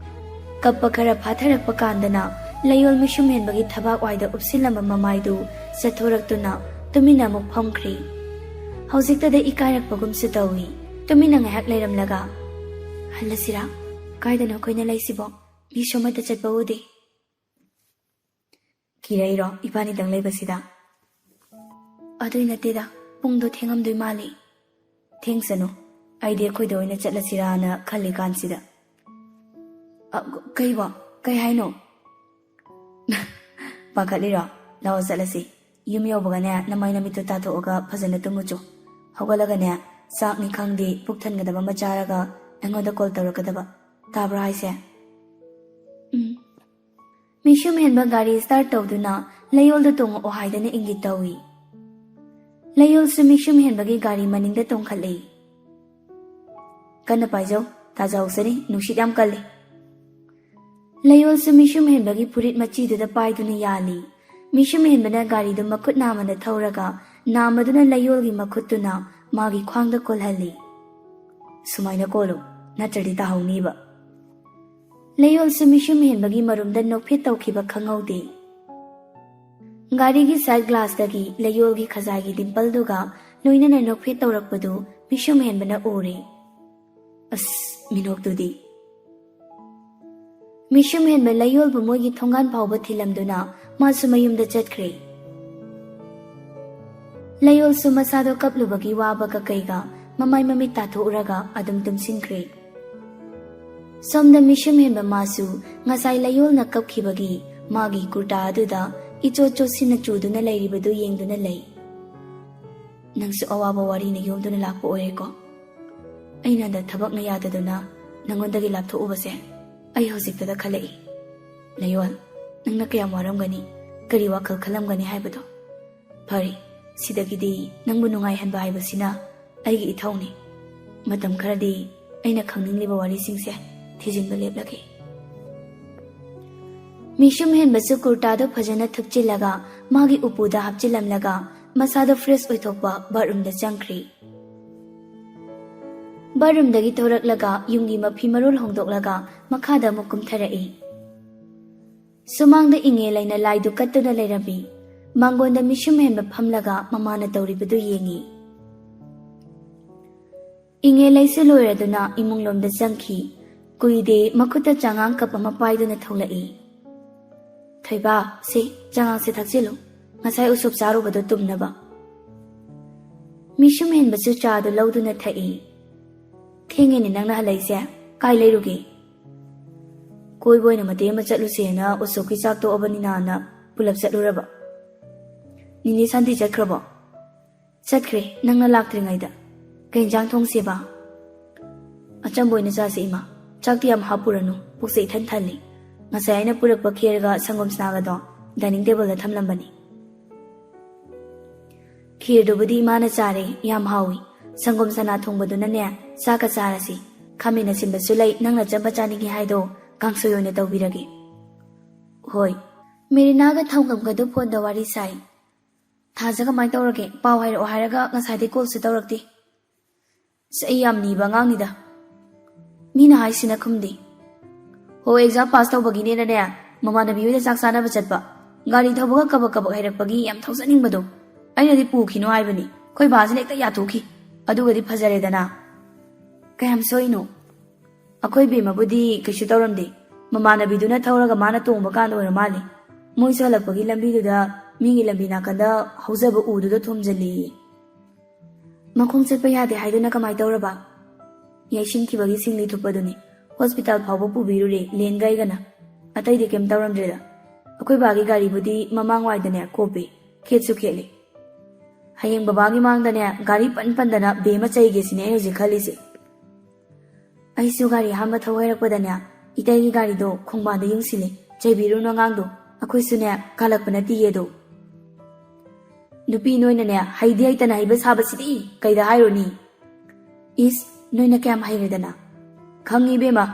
ꯀꯞꯄ ꯈꯔ ꯐꯥꯊꯔꯛꯄ ꯀꯥꯟꯗꯅ ꯂꯩꯌꯣꯜ ꯃꯤꯁꯨꯝ ꯍꯦꯟꯕꯒꯤ ꯊꯕꯥꯛ ꯋꯥꯏꯗ ꯎꯞꯁꯤꯜꯂꯝꯕ ꯃꯃꯥꯏꯗꯨ ꯆꯠꯊꯣꯔꯛꯇꯨꯅ ꯇꯨꯃꯤꯟꯅ ꯑꯃꯨꯛ ꯐꯝꯈ꯭ꯔꯦ꯫ ꯍꯧꯖꯤꯛꯇꯗ ꯏꯀꯥꯏꯔꯛꯄꯒꯨꯝꯁꯨ ꯇꯧꯏ꯫ ꯇꯨꯃꯤꯟꯅ ꯉꯥꯏꯍꯥꯛ ꯂꯩꯔꯝꯂꯒ, "ꯍꯜꯂꯁꯤꯔꯥ? ꯀꯥꯏꯗꯅꯣ ꯑꯩꯈꯣꯏꯅ ꯂꯩꯁꯤꯕꯣ? ꯃꯤꯁꯨ ꯑꯃꯠꯇ ꯆꯠꯄ ꯎꯗꯦ꯫" "ꯀꯤꯔꯛꯏꯔꯣ ꯏꯕꯥꯅꯤꯗꯪ ꯂꯩꯕꯁꯤꯗ?" "ꯑꯗꯨꯏ ꯅꯠꯇꯦꯗ, ꯄꯨꯡꯗꯣ ꯊꯦꯡꯉꯝꯗꯣꯏ ꯃꯥꯜꯂꯤ꯫" "ꯊꯦꯡꯁꯅꯨ, ꯑꯩꯗꯤ ꯑꯩꯈꯣꯏꯗ ꯑꯣꯏꯅ ꯆꯠꯂꯁꯤꯔꯥꯅ ꯈꯜꯂꯤ ꯀꯥꯟꯁꯤꯗ꯫" "ꯑ, ꯀꯩꯕꯣ? ꯀꯩ ꯍꯥꯏꯅꯣ?" "ꯄꯥꯈꯠꯂꯤꯔꯣ? ꯂꯥꯛꯑꯣ ꯆꯠꯂꯁꯤ꯫ ꯌꯨꯝ ꯌꯧꯕꯒꯅꯦ ꯅꯃꯥꯏ ꯅꯃꯤꯠꯇꯣ ꯇꯥꯊꯣꯛꯑꯒ ꯐꯖꯅ ꯇꯨꯝꯃꯨꯆꯣ꯫ ꯍꯧꯒꯠꯂꯒꯅꯦ ꯆꯥꯛꯅꯤ ꯈꯪꯗꯦ ꯄꯨꯛ ꯊꯟꯒꯗꯕ ꯑꯃ ꯆꯥꯔꯒ ꯑꯩꯉꯣꯟꯗ ꯀꯣꯜ ꯇꯧꯔꯛꯀꯗꯕ꯫ ꯇꯥꯕ꯭ꯔꯥ ꯍꯥꯏꯁꯦ?" "ꯎꯝ꯫" ꯃꯤꯁꯨꯝ ꯍꯦꯟꯕ ꯒꯥꯔꯤ ꯁ꯭ꯇꯥꯔꯠ ꯇꯧꯗꯨꯅ ꯂꯩꯌꯣꯜꯗ ꯇꯣꯡꯉꯛꯑꯣ ꯍꯥꯏꯗꯅ ꯏꯪꯒꯤꯠ ꯇꯧꯏ꯫ ꯂꯩꯌꯣꯜꯁꯨ ꯃꯤꯁꯨꯝ ꯍꯦꯟꯕꯒꯤ ꯒꯥꯔꯤ ꯃꯅꯤꯡꯗ ꯇꯣꯡꯈꯠꯂꯤ꯫ "ꯀꯟꯅ ꯄꯥꯏꯖꯧ, ꯇꯥꯖꯍꯧꯁꯅꯤ, ꯅꯨꯡꯁꯤꯠ ꯌꯥꯝ ꯀꯜꯂꯤ꯫" ꯂꯩꯌꯣꯜꯁꯨ ꯃꯤꯁꯨꯝ ꯍꯦꯟꯕꯒꯤ ꯐꯨꯔꯤꯠ ꯃꯆꯤꯗꯨꯗ ꯄꯥꯏꯗꯨꯅ ꯌꯥꯜꯂꯤ꯫ ꯃꯤꯁꯨꯝ ꯍꯦꯟꯕꯅ ꯒꯥꯔꯤꯗꯨ ꯃꯈꯨꯠ ꯅꯥꯝꯃꯗ ꯊꯧꯔꯒ ꯅꯥꯝꯃꯗꯨꯅ ꯂꯩꯌꯣꯜꯒꯤ ꯃꯈꯨꯠꯇꯨꯅ ꯃꯥꯒꯤ ꯈ꯭ꯋꯥꯡꯗ ꯀꯣꯜꯍꯜꯂꯤ꯫ "ꯁꯨꯃꯥꯏꯅ ꯀꯣꯜꯂꯨ, ꯅꯠꯇ꯭ꯔꯗꯤ ꯇꯥꯍꯧꯅꯤꯕ꯫" ꯂꯩꯌꯣꯜꯁꯨ ꯃꯤꯁꯨꯝ ꯍꯦꯟꯕꯒꯤ ꯃꯔꯨꯝꯗ ꯅꯣꯛꯐꯦꯠ ꯇꯧꯈꯤꯕ ꯈꯪꯍꯧꯗꯦ꯫ ꯒꯥꯔꯤꯒꯤ ꯁꯥꯏꯠ ꯒ꯭ꯂꯥꯁꯇꯒꯤ ꯂꯩꯌꯣꯜꯒꯤ ꯈꯖꯥꯏꯒꯤ ꯗꯤꯝꯄꯜꯗꯨꯒ ꯂꯣꯏꯅꯅ ꯅꯣꯛꯐꯦꯠ ꯇꯧꯔꯛꯄꯗꯨ ꯃꯤꯁꯨꯝ ꯍꯦꯟꯕꯅ ꯎꯔꯦ꯫ ꯑꯁ, ꯃꯤꯅꯣꯛꯇꯨꯗꯤ꯫ ꯃꯤꯁꯨꯝ ꯍꯦꯟꯕ ꯂꯩꯌꯣꯜꯕꯨ ꯃꯣꯏꯒꯤ ꯊꯣꯡꯒꯥꯟ ꯐꯥꯎꯕ ꯊꯤꯜꯂꯝꯗꯨꯅ ꯃꯥꯁꯨ ꯃꯌꯨꯝꯗ ꯆꯠꯈ꯭ꯔꯦ꯫ ꯂꯩꯌꯣꯜꯁꯨ ꯃꯁꯥꯗꯣ ꯀꯞꯂꯨꯕꯒꯤ ꯋꯥꯕ ꯀꯀꯩꯒ ꯃꯃꯥꯏ ꯃꯃꯤꯠ ꯇꯥꯊꯣꯛꯎꯔꯒ ꯑꯗꯨꯝ ꯇꯨꯝꯁꯤꯟꯈ꯭ꯔꯦ꯫ ꯁꯣꯝꯗ ꯃꯤꯁꯨꯝ ꯍꯦꯟꯕ ꯃꯥꯁꯨ ꯉꯁꯥꯏ ꯂꯩꯌꯣꯜꯅ ꯀꯞꯈꯤꯕꯒꯤ ꯃꯥꯒꯤ ꯀꯨꯔꯇꯥ ꯑꯗꯨꯗ ꯏꯆꯣꯠ ꯆꯣꯠꯁꯤꯟꯅ ꯆꯨꯗꯨꯅ ꯂꯩꯔꯤꯕꯗꯨ ꯌꯦꯡꯗꯨꯅ ꯂꯩ꯫ "ꯅꯪꯁꯨ ꯑꯋꯥꯕ ꯋꯥꯔꯤꯅ ꯌꯣꯝꯗꯨꯅ ꯂꯥꯛꯄ ꯑꯣꯏꯔꯦꯀꯣ꯫ ꯑꯩꯅ ꯍꯟꯗꯛ ꯊꯕꯛꯅ ꯌꯥꯗꯗꯨꯅ ꯅꯪꯉꯣꯟꯗꯒꯤ ꯂꯥꯞꯊꯣꯛꯎꯕꯁꯦ ꯑꯩ ꯍꯧꯖꯤꯛꯇꯗ ꯈꯜꯂꯛꯏ꯫ ꯂꯩꯌꯣꯜ, ꯅꯪꯅ ꯀꯌꯥꯝ ꯋꯥꯔꯝꯒꯅꯤ, ꯀꯔꯤ ꯋꯥꯈꯜ ꯈꯜꯂꯝꯒꯅꯤ ꯍꯥꯏꯕꯗꯣ꯫ ꯐꯔꯦ, ꯁꯤꯗꯒꯤꯗꯤ ꯅꯪꯕꯨ ꯅꯨꯡꯉꯥꯏꯍꯟꯕ ꯍꯥꯏꯕꯁꯤꯅ ꯑꯩꯒꯤ ꯏꯊꯧꯅꯤ꯫ ꯃꯇꯝ ꯈꯔꯗꯤ ꯑꯩꯅ ꯈꯪꯅꯤꯡꯂꯤꯕ ꯋꯥꯔꯤꯁꯤꯡꯁꯦ ꯊꯤꯖꯤꯟꯕ ꯂꯦꯞꯂꯒꯦ꯫" ꯃꯤꯁꯨꯝ ꯍꯦꯟꯕꯁꯨ ꯀꯨꯔꯇꯥꯗꯨ ꯐꯖꯅ ꯊꯨꯞꯆꯤꯜꯂꯒ ꯃꯥꯒꯤ ꯎꯄꯨꯗ ꯍꯥꯞꯆꯤꯜꯂꯝꯂꯒ ꯃꯁꯥꯗꯣ ꯐ꯭ꯔꯦꯁ ꯑꯣꯏꯊꯣꯛꯄ ꯕꯥꯠꯔꯨꯝꯗ ꯆꯪꯈ꯭ꯔꯦ꯫ ꯕꯥꯠꯔꯨꯝꯗꯒꯤ ꯊꯣꯔꯛꯂꯒ ꯌꯨꯝꯒꯤ ꯃꯐꯤ ꯃꯔꯣꯜ ꯍꯣꯡꯗꯣꯛꯂꯒ ꯃꯈꯥꯗ ꯑꯃꯨꯛ ꯀꯨꯝꯊꯔꯛꯏ꯫ ꯁꯨꯃꯥꯡꯗ ꯏꯉꯦꯜ ꯂꯩꯅ ꯂꯥꯏꯗꯨ ꯀꯠꯇꯨꯅ ꯂꯩꯔꯝꯃꯤ꯫ ꯃꯥꯡꯒꯣꯟꯗ ꯃꯤꯁꯨꯝ ꯍꯦꯟꯕ ꯐꯝꯂꯒ ꯃꯃꯥꯅ ꯇꯧꯔꯤꯕꯗꯨ ꯌꯦꯡꯏ꯫ ꯏꯉꯦꯜ ꯂꯩꯁꯨ ꯂꯣꯏꯔꯗꯨꯅ ꯏꯃꯨꯡꯂꯣꯝꯗ ꯆꯪꯈꯤ꯫ ꯀꯨꯏꯗꯦ ꯃꯈꯨꯠꯇ ꯆꯉꯥꯡ ꯀꯞ ꯑꯃ ꯄꯥꯏꯗꯨꯅ ꯊꯣꯛꯂꯛꯏ꯫ "ꯊꯣꯏꯕ, ꯁꯦ, ꯆꯉꯥꯡꯁꯦ ꯊꯛꯆꯤꯜꯂꯨ, ꯉꯁꯥꯏ ꯎꯁꯣꯞ ꯆꯥꯔꯨꯕꯗꯣ ꯇꯨꯝꯅꯕ꯫" ꯃꯤꯁꯨꯝ ꯍꯦꯟꯕꯁꯨ ꯆꯥꯗꯨ ꯂꯧꯗꯨꯅ ꯊꯛꯏ꯫ "ꯊꯦꯡꯉꯦꯅꯦ ꯅꯪꯅ ꯍꯜꯂꯛꯏꯁꯦ, ꯀꯥꯏ ꯂꯩꯔꯨꯒꯦ?" "ꯀꯣꯏꯕ ꯑꯣꯏꯅ ꯃꯇꯦꯛ ꯑꯃ ꯆꯠꯂꯨꯁꯦꯅ ꯎꯁꯣꯞꯀꯤ ꯆꯥꯛ ꯇꯣꯛꯑꯕꯅꯤꯅꯅ ꯄꯨꯂꯞ ꯆꯠꯂꯨꯔꯕ꯫ ꯅꯤꯅꯦ ꯁꯥꯟꯇꯤ ꯆꯠꯈ꯭ꯔꯕꯣ?" "ꯆꯠꯈ꯭ꯔꯦ, ꯅꯪꯅ ꯂꯥꯛꯇ꯭ꯔꯤꯉꯩꯗ꯫ ꯀꯩ ꯏꯟꯖꯥꯡ ꯊꯣꯡꯁꯦꯕ?" "ꯑꯆꯝꯕ ꯑꯣꯏꯅ ꯆꯥꯁꯦ ꯏꯃꯥ, ꯆꯥꯛꯇꯤ ꯌꯥꯝ ꯍꯥꯞꯄꯨꯔꯅꯨ, ꯄꯨꯛꯁꯦ ꯏꯊꯟ ꯊꯜꯂꯤ꯫ ꯉꯁꯥꯏ ꯑꯩꯅ ꯄꯨꯔꯛꯄ ꯈꯦꯔꯒ ꯁꯪꯒꯣꯝ ꯁꯅꯥꯒꯗꯣ ꯗꯥꯏꯅꯤꯡ ꯇꯦꯕꯜꯗ ꯊꯝꯂꯝꯕꯅꯤ꯫" "ꯈꯦꯔꯗꯨꯕꯨꯗꯤ ꯏꯃꯥꯅ ꯆꯥꯔꯦ, ꯌꯥꯝ ꯍꯥꯎꯏ꯫ ꯁꯪꯒꯣꯝ ꯁꯅꯥ ꯊꯣꯡꯕꯗꯨꯅꯅꯦ, ꯆꯥꯛꯀ ꯆꯥꯔꯁꯤ꯫ ꯈꯥꯃꯦꯟ ꯑꯁꯤꯟꯕꯁꯨ ꯂꯩ, ꯅꯪꯅ ꯑꯆꯝꯕ ꯆꯥꯅꯤꯡꯉꯤ ꯍꯥꯏꯗꯣ ꯀꯥꯡꯁꯣꯏ ꯑꯣꯏꯅ ꯇꯧꯕꯤꯔꯒꯦ꯫" "ꯍꯣꯏ꯫" ꯃꯦꯔꯤꯅꯥꯒ ꯊꯧꯉꯝꯒꯗꯨ ꯐꯣꯟꯗ ꯋꯥꯔꯤ ꯁꯥꯏ꯫ "ꯊꯥꯖ ꯀꯃꯥꯏꯅ ꯇꯧꯔꯒꯦ? ꯄꯥꯎ ꯍꯥꯏꯔꯛꯑꯣ ꯍꯥꯏꯔꯒ ꯉꯁꯥꯏꯗꯩ ꯀꯣꯜꯁꯨ ꯇꯧꯔꯛꯇꯦ꯫" "ꯑꯁ, ꯑꯩ ꯌꯥꯝ ꯅꯤꯕ ꯑꯉꯥꯡꯅꯤꯗ꯫ ꯃꯤꯅ ꯍꯥꯏꯁꯤꯅ ꯈꯨꯝꯗꯦ꯫" "ꯍꯣ, ꯑꯦꯛꯖꯥꯝ ꯄꯥꯁ ꯇꯧꯕꯒꯤꯅꯦꯅꯅꯦ, ꯃꯃꯥꯟꯅꯕꯤ ꯍꯣꯏꯗ ꯆꯥꯛ ꯆꯥꯅꯕ ꯆꯠꯄ꯫ ꯒꯥꯔꯤ ꯊꯧꯕꯒ ꯀꯕꯛ ꯀꯕꯛ ꯍꯩꯔꯛꯄꯒꯤ ꯌꯥꯝ ꯊꯧꯖꯅꯤꯡꯕꯗꯣ꯫ ꯑꯩꯅꯗꯤ ꯄꯨꯈꯤꯅꯣ ꯍꯥꯏꯕꯅꯤ꯫ ꯑꯩꯈꯣꯏ ꯕꯥꯁꯤꯅ ꯍꯦꯛꯇ ꯌꯥꯊꯣꯛꯈꯤ꯫ ꯑꯗꯨꯒꯗꯤ ꯐꯖꯔꯦꯗꯅ꯫" "ꯀꯌꯥꯝ ꯁꯣꯛꯏꯅꯣ?" "ꯑꯩꯈꯣꯏ ꯕꯦꯝꯃꯕꯨꯗꯤ ꯀꯩꯁꯨ ꯇꯧꯔꯝꯗꯦ꯫ ꯃꯃꯥꯟꯅꯕꯤꯗꯨꯅ ꯊꯧꯔꯒ ꯃꯥꯅ ꯇꯣꯡꯕ ꯀꯥꯟꯗ ꯑꯣꯏꯔ ꯃꯥꯜꯂꯦ꯫ ꯃꯣꯏꯁꯨ ꯍꯜꯂꯛꯄꯒꯤ ꯂꯝꯕꯤꯗꯨꯗ ꯃꯤꯒꯤ ꯂꯝꯕꯤ ꯅꯥꯀꯟꯗ ꯍꯧꯖꯕ ꯎꯗꯨꯗ ꯊꯣꯝꯖꯤꯜꯂꯦꯌꯦ꯫" "ꯃꯈꯣꯡ ꯆꯠꯄ ꯌꯥꯗꯦ ꯍꯥꯏꯗꯨꯅ ꯀꯃꯥꯏ ꯇꯧꯔꯕ?" "ꯌꯩꯁꯤꯟꯈꯤꯕꯒꯤ ꯁꯤꯡꯂꯤ ꯊꯨꯞꯄꯗꯨꯅꯤ꯫ ꯍꯣꯁꯄꯤꯇꯥꯜ ꯐꯥꯎꯕ ꯄꯨꯕꯤꯔꯨꯔꯦ ꯂꯦꯟꯒꯥꯏꯒꯅ꯫ ꯑꯇꯩꯗꯤ ꯀꯩꯝ ꯇꯧꯔꯝꯗ꯭ꯔꯦꯗ꯫ ꯑꯩꯈꯣꯏ ꯕꯥꯒꯤ ꯒꯥꯔꯤꯕꯨꯗꯤ ꯃꯃꯥꯡ ꯋꯥꯏꯗꯅꯦ ꯀꯣꯞꯄꯦ, ꯈꯦꯠꯁꯨ ꯈꯦꯠꯂꯦ꯫ ꯍꯌꯦꯡ ꯕꯕꯥꯒꯤ ꯃꯥꯡꯗꯅꯦ ꯒꯥꯔꯤ ꯄꯟ ꯄꯟꯗꯅ ꯕꯦꯝ ꯑꯃ ꯆꯩꯒꯦ ꯁꯤꯅꯦ ꯑꯩ ꯍꯧꯖꯤꯛ ꯈꯜꯂꯤꯁꯦ꯫" "ꯑꯩꯁꯨ ꯒꯥꯔꯤ ꯑꯍꯥꯟꯕ ꯊꯧ ꯍꯩꯔꯛꯄꯗꯅꯦ, ꯏꯇꯩꯒꯤ ꯒꯥꯔꯤꯗꯣ ꯈꯣꯡꯕꯥꯟꯗ ꯌꯨꯡꯁꯤꯜꯂꯦ꯫ ꯆꯩꯕꯤꯔꯨꯅꯨ ꯑꯉꯥꯡꯗꯣ, ꯑꯩꯈꯣꯏꯁꯨꯅꯦ ꯀꯥꯜꯂꯛꯄ ꯅꯠꯇꯤꯌꯦ ꯑꯗꯣ꯫" "ꯅꯨꯄꯤ ꯅꯣꯏꯅꯅꯦ ꯍꯩꯗꯤ ꯍꯩꯇꯅ ꯍꯩꯕ ꯁꯥꯕꯁꯤꯗꯤ ꯀꯩꯗ ꯍꯥꯏꯔꯨꯅꯤ?" "ꯏꯁ, ꯅꯣꯏꯅ ꯀꯌꯥꯝ ꯍꯩꯔꯦꯗꯅ?" "ꯈꯪꯉꯤ ꯏꯕꯦꯝꯃ,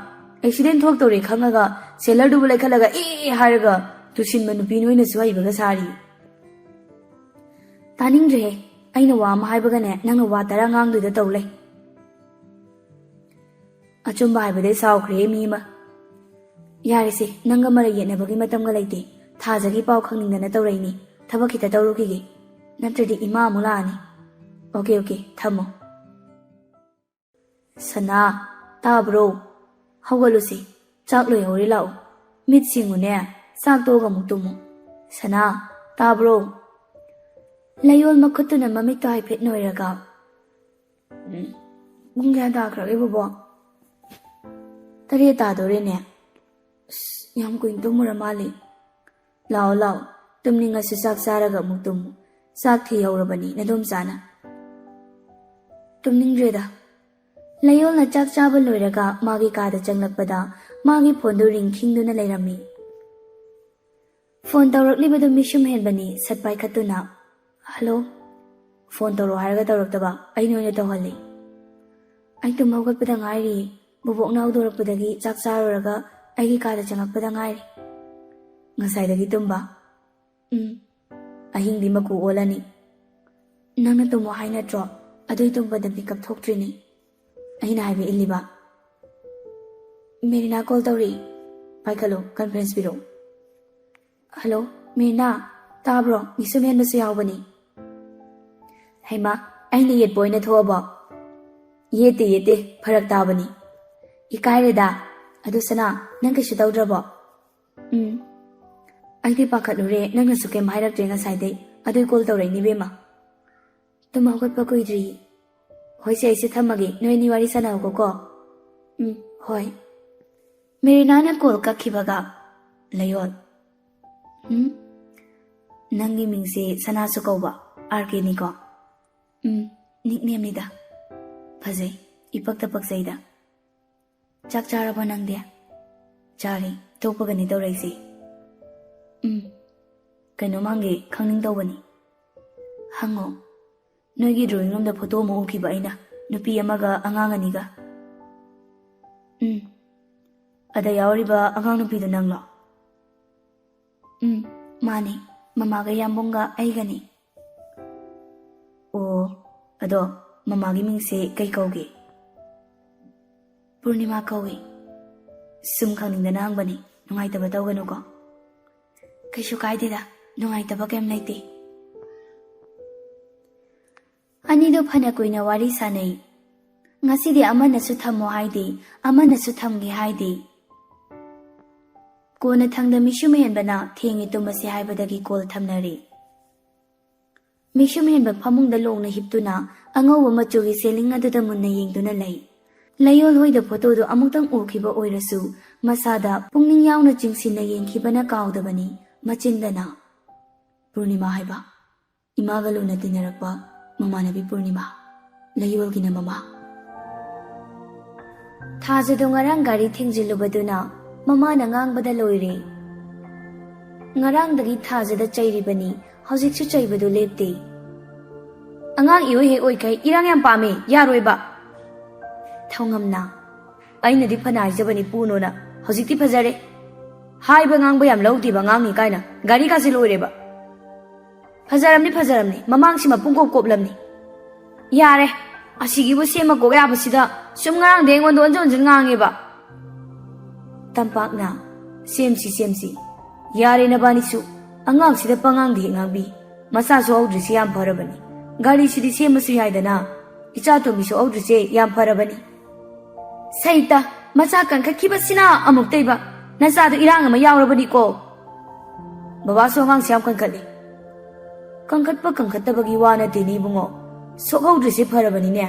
ꯑꯦꯛꯁꯤꯗꯦꯟ ꯊꯣꯛꯇꯧꯔꯦ ꯈꯪꯉꯒ ꯁꯦꯂꯔꯗꯨꯕꯨ ꯂꯩꯈꯠꯂꯒ ꯑꯦ ꯍꯥꯏꯔꯒ ꯇꯨꯁꯤꯟꯕ ꯅꯨꯄꯤ ꯅꯣꯏꯅꯁꯨ ꯍꯩꯕꯒ ꯁꯥꯔꯤ꯫" "ꯇꯥꯅꯤꯡꯗ꯭ꯔꯦꯍꯦ, ꯑꯩꯅ ꯋꯥ ꯑꯃ ꯍꯥꯏꯕꯒꯅꯦ ꯅꯪꯅ ꯋꯥ ꯇꯔꯥ ꯉꯥꯡꯗꯣꯏꯗ ꯇꯧ ꯂꯩ꯫" ꯑꯆꯨꯝꯕ ꯍꯥꯏꯕꯗꯩ ꯁꯥꯎꯈ꯭ꯔꯦ ꯃꯤ ꯑꯃ꯫ ꯌꯥꯔꯦꯁꯦ, ꯅꯪꯒ ꯃꯔꯩ ꯌꯦꯠꯅꯕꯒꯤ ꯃꯇꯝꯒ ꯂꯩꯇꯦ꯫ ꯊꯥꯖꯒꯤ ꯄꯥꯎ ꯈꯪꯅꯤꯡꯗꯅ ꯇꯧꯔꯛꯏꯅꯤ꯫ ꯊꯕꯛ ꯈꯤꯇ ꯇꯧꯔꯨꯈꯤꯒꯦ, ꯅꯠꯇ꯭ꯔꯗꯤ ꯏꯃꯥ ꯑꯃꯨꯛ ꯂꯥꯛꯑꯅꯤ꯫ ꯑꯣꯀꯦ, ꯑꯣꯀꯦ, ꯊꯝꯃꯣ꯫ ꯁꯅꯥ, ꯇꯥꯕ꯭ꯔꯣ? ꯍꯧꯒꯠꯂꯨꯁꯤ꯫ ꯆꯥꯛ ꯂꯣꯏꯍꯧꯔꯦ, ꯂꯥꯛꯑꯣ꯫ ꯃꯤꯠ ꯁꯤꯡꯉꯨꯅꯦ, ꯆꯥꯛ ꯇꯣꯛꯑꯒ ꯑꯃꯨꯛ ꯇꯨꯝꯃꯨ꯫ ꯁꯅꯥ, ꯇꯥꯕ꯭ꯔꯣ? ꯂꯩꯌꯣꯜ ꯃꯈꯨꯠꯇꯨꯅ ꯃꯃꯤꯠꯇꯣ ꯍꯥꯏꯐꯦꯠ ꯅꯣꯏꯔꯒ, "ꯎꯝ, ꯄꯨꯡ ꯀꯌꯥ ꯇꯥꯈ꯭ꯔꯒꯦ, ꯕꯣꯕꯣꯛ?" "ꯇꯔꯦꯠ ꯇꯥꯗꯣꯔꯦꯅꯦ꯫ ꯑꯁ, ꯌꯥꯝ ꯀꯨꯏꯅ ꯇꯨꯝꯃꯨꯔ ꯃꯥꯜꯂꯦ꯫ ꯂꯥꯛꯑꯣ, ꯂꯥꯛꯑꯣ, ꯇꯨꯝꯅꯤꯡꯉꯁꯨ ꯆꯥꯛ ꯆꯥꯔꯒ ꯑꯃꯨꯛ ꯇꯨꯝꯃꯨ꯫ ꯆꯥꯛ ꯊꯤꯍꯧꯔꯕꯅꯤ ꯅꯗꯣꯝꯆꯥꯅ꯫" "ꯇꯨꯝꯅꯤꯡꯗ꯭ꯔꯦꯗ꯫" ꯂꯩꯌꯣꯜꯅ ꯆꯥꯛ ꯆꯥꯕ ꯂꯣꯏꯔꯒ ꯃꯥꯒꯤ ꯀꯥꯗ ꯆꯪꯂꯛꯄꯗ ꯃꯥꯒꯤ ꯐꯣꯟꯗꯨ ꯔꯤꯡ ꯈꯤꯡꯗꯨꯅ ꯂꯩꯔꯝꯃꯤ꯫ ꯐꯣꯟ ꯇꯧꯔꯛꯂꯤꯕꯗꯨ ꯃꯤꯁꯨꯝ ꯍꯦꯟꯕꯅꯤ ꯁꯠ ꯄꯥꯏꯈꯠꯇꯨꯅ, "ꯍꯜꯂꯣ?" "ꯐꯣꯟ ꯇꯧꯔꯛꯑꯣ ꯍꯥꯏꯔꯒ ꯇꯧꯔꯛꯇꯕ, ꯑꯩꯅ ꯑꯣꯏꯅ ꯇꯧꯍꯜꯂꯤ꯫" "ꯑꯩ ꯇꯨꯝ ꯍꯧꯒꯠꯄꯗ ꯉꯥꯏꯔꯤ꯫ ꯕꯣꯕꯣꯛꯅ ꯍꯧꯗꯣꯔꯛꯄꯗꯒꯤ ꯆꯥꯛ ꯆꯥꯔꯨꯔꯒ ꯑꯩꯒꯤ ꯀꯥꯗ ꯆꯪꯉꯛꯄꯗ ꯉꯥꯏꯔꯤ꯫" "ꯉꯁꯥꯏꯗꯒꯤ ꯇꯨꯝꯕ?" "ꯎꯝ, ꯑꯍꯤꯡꯗꯤ ꯃꯀꯨ ꯑꯣꯜꯂꯅꯤ꯫" "ꯅꯪꯅ ꯇꯨꯝꯃꯣ ꯍꯥꯏ ꯅꯠꯇ꯭ꯔꯣ? ꯑꯗꯨꯏ ꯇꯨꯝꯕꯗ ꯃꯤꯀꯞ ꯊꯣꯛꯇ꯭ꯔꯤꯅꯤ꯫ ꯑꯩꯅ ꯍꯥꯏꯕ ꯏꯜꯂꯤꯕ꯫" "ꯃꯦꯔꯤꯅꯥ ꯀꯣꯜ ꯇꯧꯔꯤ꯫ ꯄꯥꯏꯈꯠꯂꯨ, ꯀꯟꯐ꯭ꯔꯦꯟꯁ ꯄꯤꯔꯛꯎ꯫" "ꯍꯜꯂꯣ, ꯃꯦꯔꯤꯅꯥ, ꯇꯥꯕ꯭ꯔꯣ? ꯃꯤꯁꯨꯝ ꯍꯦꯟꯕꯁꯨ ꯌꯥꯎꯕꯅꯤ꯫" "ꯍꯩꯃꯥ, ꯑꯩꯅ ꯌꯦꯠꯄ ꯑꯣꯏꯅ ꯊꯣꯛꯑꯕꯣ?" "ꯌꯦꯠꯇꯦ, ꯌꯦꯠꯇꯦ, ꯐꯔꯛ ꯇꯥꯕꯅꯤ꯫" "ꯏꯀꯥꯏꯔꯦꯗ꯫ ꯑꯗꯨ ꯁꯅꯥ, ꯅꯪ ꯀꯩꯁꯨ ꯇꯧꯗ꯭ꯔꯕꯣ?" "ꯎꯝ, ꯑꯩꯗꯤ ꯄꯥꯈꯠꯂꯨꯔꯦ, ꯅꯪꯅꯁꯨ ꯀꯩꯝ ꯍꯥꯏꯔꯛꯇ꯭ꯔꯦ ꯉꯁꯥꯏꯗꯩ꯫ ꯑꯗꯨꯏ ꯀꯣꯜ ꯇꯧꯔꯛꯏꯅꯤ, ꯏꯕꯦꯝꯃ꯫" "ꯇꯨꯝ ꯍꯧꯒꯠꯄ ꯀꯨꯏꯗ꯭ꯔꯤ꯫" "ꯍꯣꯏꯁꯦ, ꯑꯩꯁꯦ ꯊꯝꯃꯒꯦ, ꯅꯣꯏ ꯑꯅꯤ ꯋꯥꯔꯤ ꯁꯥꯟꯅꯍꯧꯀꯣ꯫" "ꯎꯝ, ꯍꯣꯏ꯫" ꯃꯦꯔꯤꯅꯥꯅ ꯀꯣꯜ ꯀꯛꯈꯤꯕꯒ ꯂꯩꯌꯣꯜ, "ꯎꯝ, ꯅꯪꯒꯤ ꯃꯤꯡꯁꯦ ꯁꯅꯥꯁꯨ ꯀꯧꯕ, ꯑꯥꯔ ꯀꯦꯅꯤꯀꯣ?" "ꯎꯝ, ꯅꯤꯛꯅꯦꯝꯅꯤꯗ꯫" "ꯐꯖꯩ, ꯏꯄꯛꯇ ꯄꯛꯆꯩꯗ꯫" "ꯆꯥꯛ ꯆꯥꯔꯕꯣ ꯅꯪꯗꯤ?" "ꯆꯥꯔꯦ, ꯇꯣꯛꯄꯒꯅꯤ ꯇꯧꯔꯛꯏꯁꯦ꯫" "ꯎꯝ, ꯀꯩꯅꯣꯝ ꯍꯪꯒꯦ, ꯈꯪꯅꯤꯡ ꯇꯧꯕꯅꯤ꯫" "ꯍꯪꯉꯣ꯫" "ꯅꯣꯏꯒꯤ ꯗ꯭ꯔꯣꯌꯤꯡ ꯔꯨꯝꯗ ꯐꯣꯇꯣ ꯑꯃ ꯎꯈꯤꯕ ꯑꯩꯅ, ꯅꯨꯄꯤ ꯑꯃꯒ ꯑꯉꯥꯡ ꯑꯅꯤꯒ꯫" "ꯎꯝ, ꯑꯗ ꯌꯥꯎꯔꯤꯕ ꯑꯉꯥꯡ ꯅꯨꯄꯤꯗꯨ ꯅꯪꯂꯣ?" "ꯎꯝ, ꯃꯥꯅꯦ꯫ ꯃꯃꯥꯒ ꯌꯥꯝꯕꯨꯡꯒ ꯑꯩꯒꯅꯤ꯫" "ꯑꯣ, ꯑꯗꯣ ꯃꯃꯥꯒꯤ ꯃꯤꯡꯁꯦ ꯀꯩ ꯀꯧꯒꯦ?" ꯄꯨꯔꯅꯤꯃꯥ ꯀꯧꯏ꯫ ꯁꯨꯝ ꯈꯪꯅꯤꯡꯗꯅ ꯍꯪꯕꯅꯤ, ꯅꯨꯡꯉꯥꯏꯇꯕ ꯇꯧꯒꯅꯨꯀꯣ꯫ ꯀꯩꯁꯨ ꯀꯥꯏꯗꯦꯗ, ꯅꯨꯡꯉꯥꯏꯇꯕ ꯀꯩꯝ ꯂꯩꯇꯦ꯫ ꯑꯅꯤꯗꯣ ꯐꯅ ꯀꯨꯏꯅ ꯋꯥꯔꯤ ꯁꯥꯟꯅꯩ꯫ ꯉꯁꯤꯗꯤ ꯑꯃꯅꯁꯨ ꯊꯝꯃꯣ ꯍꯥꯏꯗꯦ, ꯑꯃꯅꯁꯨ ꯊꯝꯒꯦ ꯍꯥꯏꯗꯦ꯫ ꯀꯣꯟꯅꯊꯪꯗ ꯃꯤꯁꯨꯝ ꯍꯦꯟꯕꯅ ꯊꯦꯡꯉꯦ ꯇꯨꯝꯃꯁꯤ ꯍꯥꯏꯕꯗꯒꯤ ꯀꯣꯜ ꯊꯝꯅꯔꯦ꯫ ꯃꯤꯁꯨꯝ ꯍꯦꯟꯕ ꯐꯃꯨꯡꯗ ꯂꯣꯡꯅ ꯍꯤꯞꯇꯨꯅ ꯑꯉꯧꯕ ꯃꯆꯨꯒꯤ ꯁꯦꯂꯤꯡ ꯑꯗꯨꯗ ꯃꯨꯟꯅ ꯌꯦꯡꯗꯨꯅ ꯂꯩ꯫ ꯂꯩꯌꯣꯜ ꯍꯣꯏꯗ ꯐꯣꯇꯣꯗꯨ ꯑꯃꯨꯛꯇꯪ ꯎꯈꯤꯕ ꯑꯣꯏꯔꯁꯨ ꯃꯁꯥꯗ ꯄꯨꯛꯅꯤꯡ ꯌꯥꯎꯅ ꯆꯤꯡꯁꯤꯟꯅ ꯌꯦꯡꯈꯤꯕꯅ ꯀꯥꯎꯗꯕꯅꯤ꯫ ꯃꯆꯤꯟꯗꯅ, "ꯄꯨꯔꯅꯤꯃꯥ ꯍꯥꯏꯕ, ꯏꯃꯥꯒ ꯂꯨꯅ ꯇꯤꯟꯅꯔꯛꯄ ꯃꯃꯥꯟꯅꯕꯤ ꯄꯨꯔꯅꯤꯃꯥ, ꯂꯩꯌꯣꯜꯒꯤꯅ ꯃꯃꯥ꯫" ꯊꯥꯖꯗꯣ ꯉꯔꯥꯡ ꯒꯥꯔꯤ ꯊꯦꯡꯖꯤꯜꯂꯨꯕꯗꯨꯅ ꯃꯃꯥꯅ ꯉꯥꯡꯕꯗ ꯂꯣꯏꯔꯦ꯫ ꯉꯔꯥꯡꯗꯒꯤ ꯊꯥꯖꯗ ꯆꯩꯔꯤꯕꯅꯤ, ꯍꯧꯖꯤꯛꯁꯨ ꯆꯩꯕꯗꯨ ꯂꯦꯞꯇꯦ꯫ "ꯑꯉꯥꯡ ꯏꯑꯣꯏ ꯍꯦꯛ ꯑꯣꯏꯈꯩ ꯏꯔꯥꯡ ꯌꯥꯝ ꯄꯥꯝꯃꯦ, ꯌꯥꯔꯣꯏꯕ꯫" ꯊꯧꯉꯝꯅ, "ꯑꯩꯅꯗꯤ ꯐꯅ ꯍꯥꯏꯖꯕꯅꯤ ꯄꯨꯅꯣꯅ, ꯍꯧꯖꯤꯛꯇꯤ ꯐꯖꯔꯦ꯫ ꯍꯥꯏꯕ ꯉꯥꯡꯕ ꯌꯥꯝ ꯂꯧꯗꯦꯕ ꯑꯉꯥꯡꯅꯤ ꯀꯥꯏꯅ, ꯒꯥꯔꯤ ꯀꯥꯁꯦ ꯂꯣꯏꯔꯦꯕ꯫ ꯐꯖꯔꯝꯅꯤ, ꯐꯖꯔꯝꯅꯤ, ꯃꯃꯥꯡꯁꯤꯃ ꯄꯨꯡꯀꯣꯞ ꯀꯣꯞꯂꯝꯅꯤ꯫ ꯌꯥꯔꯦ, ꯑꯁꯤꯒꯤꯕꯨ ꯁꯦꯝꯃ ꯀꯣꯛ ꯌꯥꯕꯁꯤꯗ ꯁꯨꯝ ꯉꯔꯥꯡꯗꯩ ꯑꯩꯉꯣꯟꯗ ꯑꯣꯟꯖꯟ ꯑꯣꯟꯖꯟ ꯉꯥꯡꯉꯦꯕ꯫" ꯇꯝꯄꯥꯛꯅ, "ꯁꯦꯝꯁꯤ, ꯁꯦꯝꯁꯤ꯫ ꯌꯥꯔꯦ ꯅꯕꯥꯅꯤꯁꯨ, ꯑꯉꯥꯡꯁꯤꯗ ꯄꯉꯥꯡꯗ ꯍꯦꯛ ꯉꯥꯡꯕꯤ꯫ ꯃꯆꯥꯁꯨ ꯍꯧꯗ꯭ꯔꯤꯁꯤ ꯌꯥꯝ ꯐꯔꯕꯅꯤ꯫ ꯒꯥꯔꯤꯁꯤꯗꯤ ꯁꯦꯝꯃꯁꯨ ꯌꯥꯏꯗꯅ꯫ ꯏꯆꯥ ꯇꯣꯝꯕꯤꯁꯨ ꯍꯧꯗ꯭ꯔꯤꯁꯦ ꯌꯥꯝ ꯐꯔꯕꯅꯤ꯫" "ꯁꯩꯇ, ꯃꯆꯥ ꯀꯟꯈꯠꯈꯤꯕꯁꯤꯅ ꯑꯃꯨꯛꯇꯩꯕ꯫ ꯅꯆꯥꯗꯣ ꯏꯔꯥꯡ ꯑꯃ ꯌꯥꯎꯔꯕꯅꯤꯀꯣ꯫" "ꯕꯕꯥꯁꯨ ꯑꯉꯥꯡꯁꯦ ꯌꯥꯝ ꯀꯟꯈꯠꯂꯤ꯫" "ꯀꯟꯈꯠꯄ ꯀꯟꯈꯠꯇꯕꯒꯤ ꯋꯥ ꯅꯠꯇꯦꯅꯦ ꯏꯕꯨꯡꯉꯣ꯫ ꯁꯣꯛꯍꯧꯗ꯭ꯔꯤꯁꯦ ꯐꯔꯕꯅꯤꯅꯦ꯫"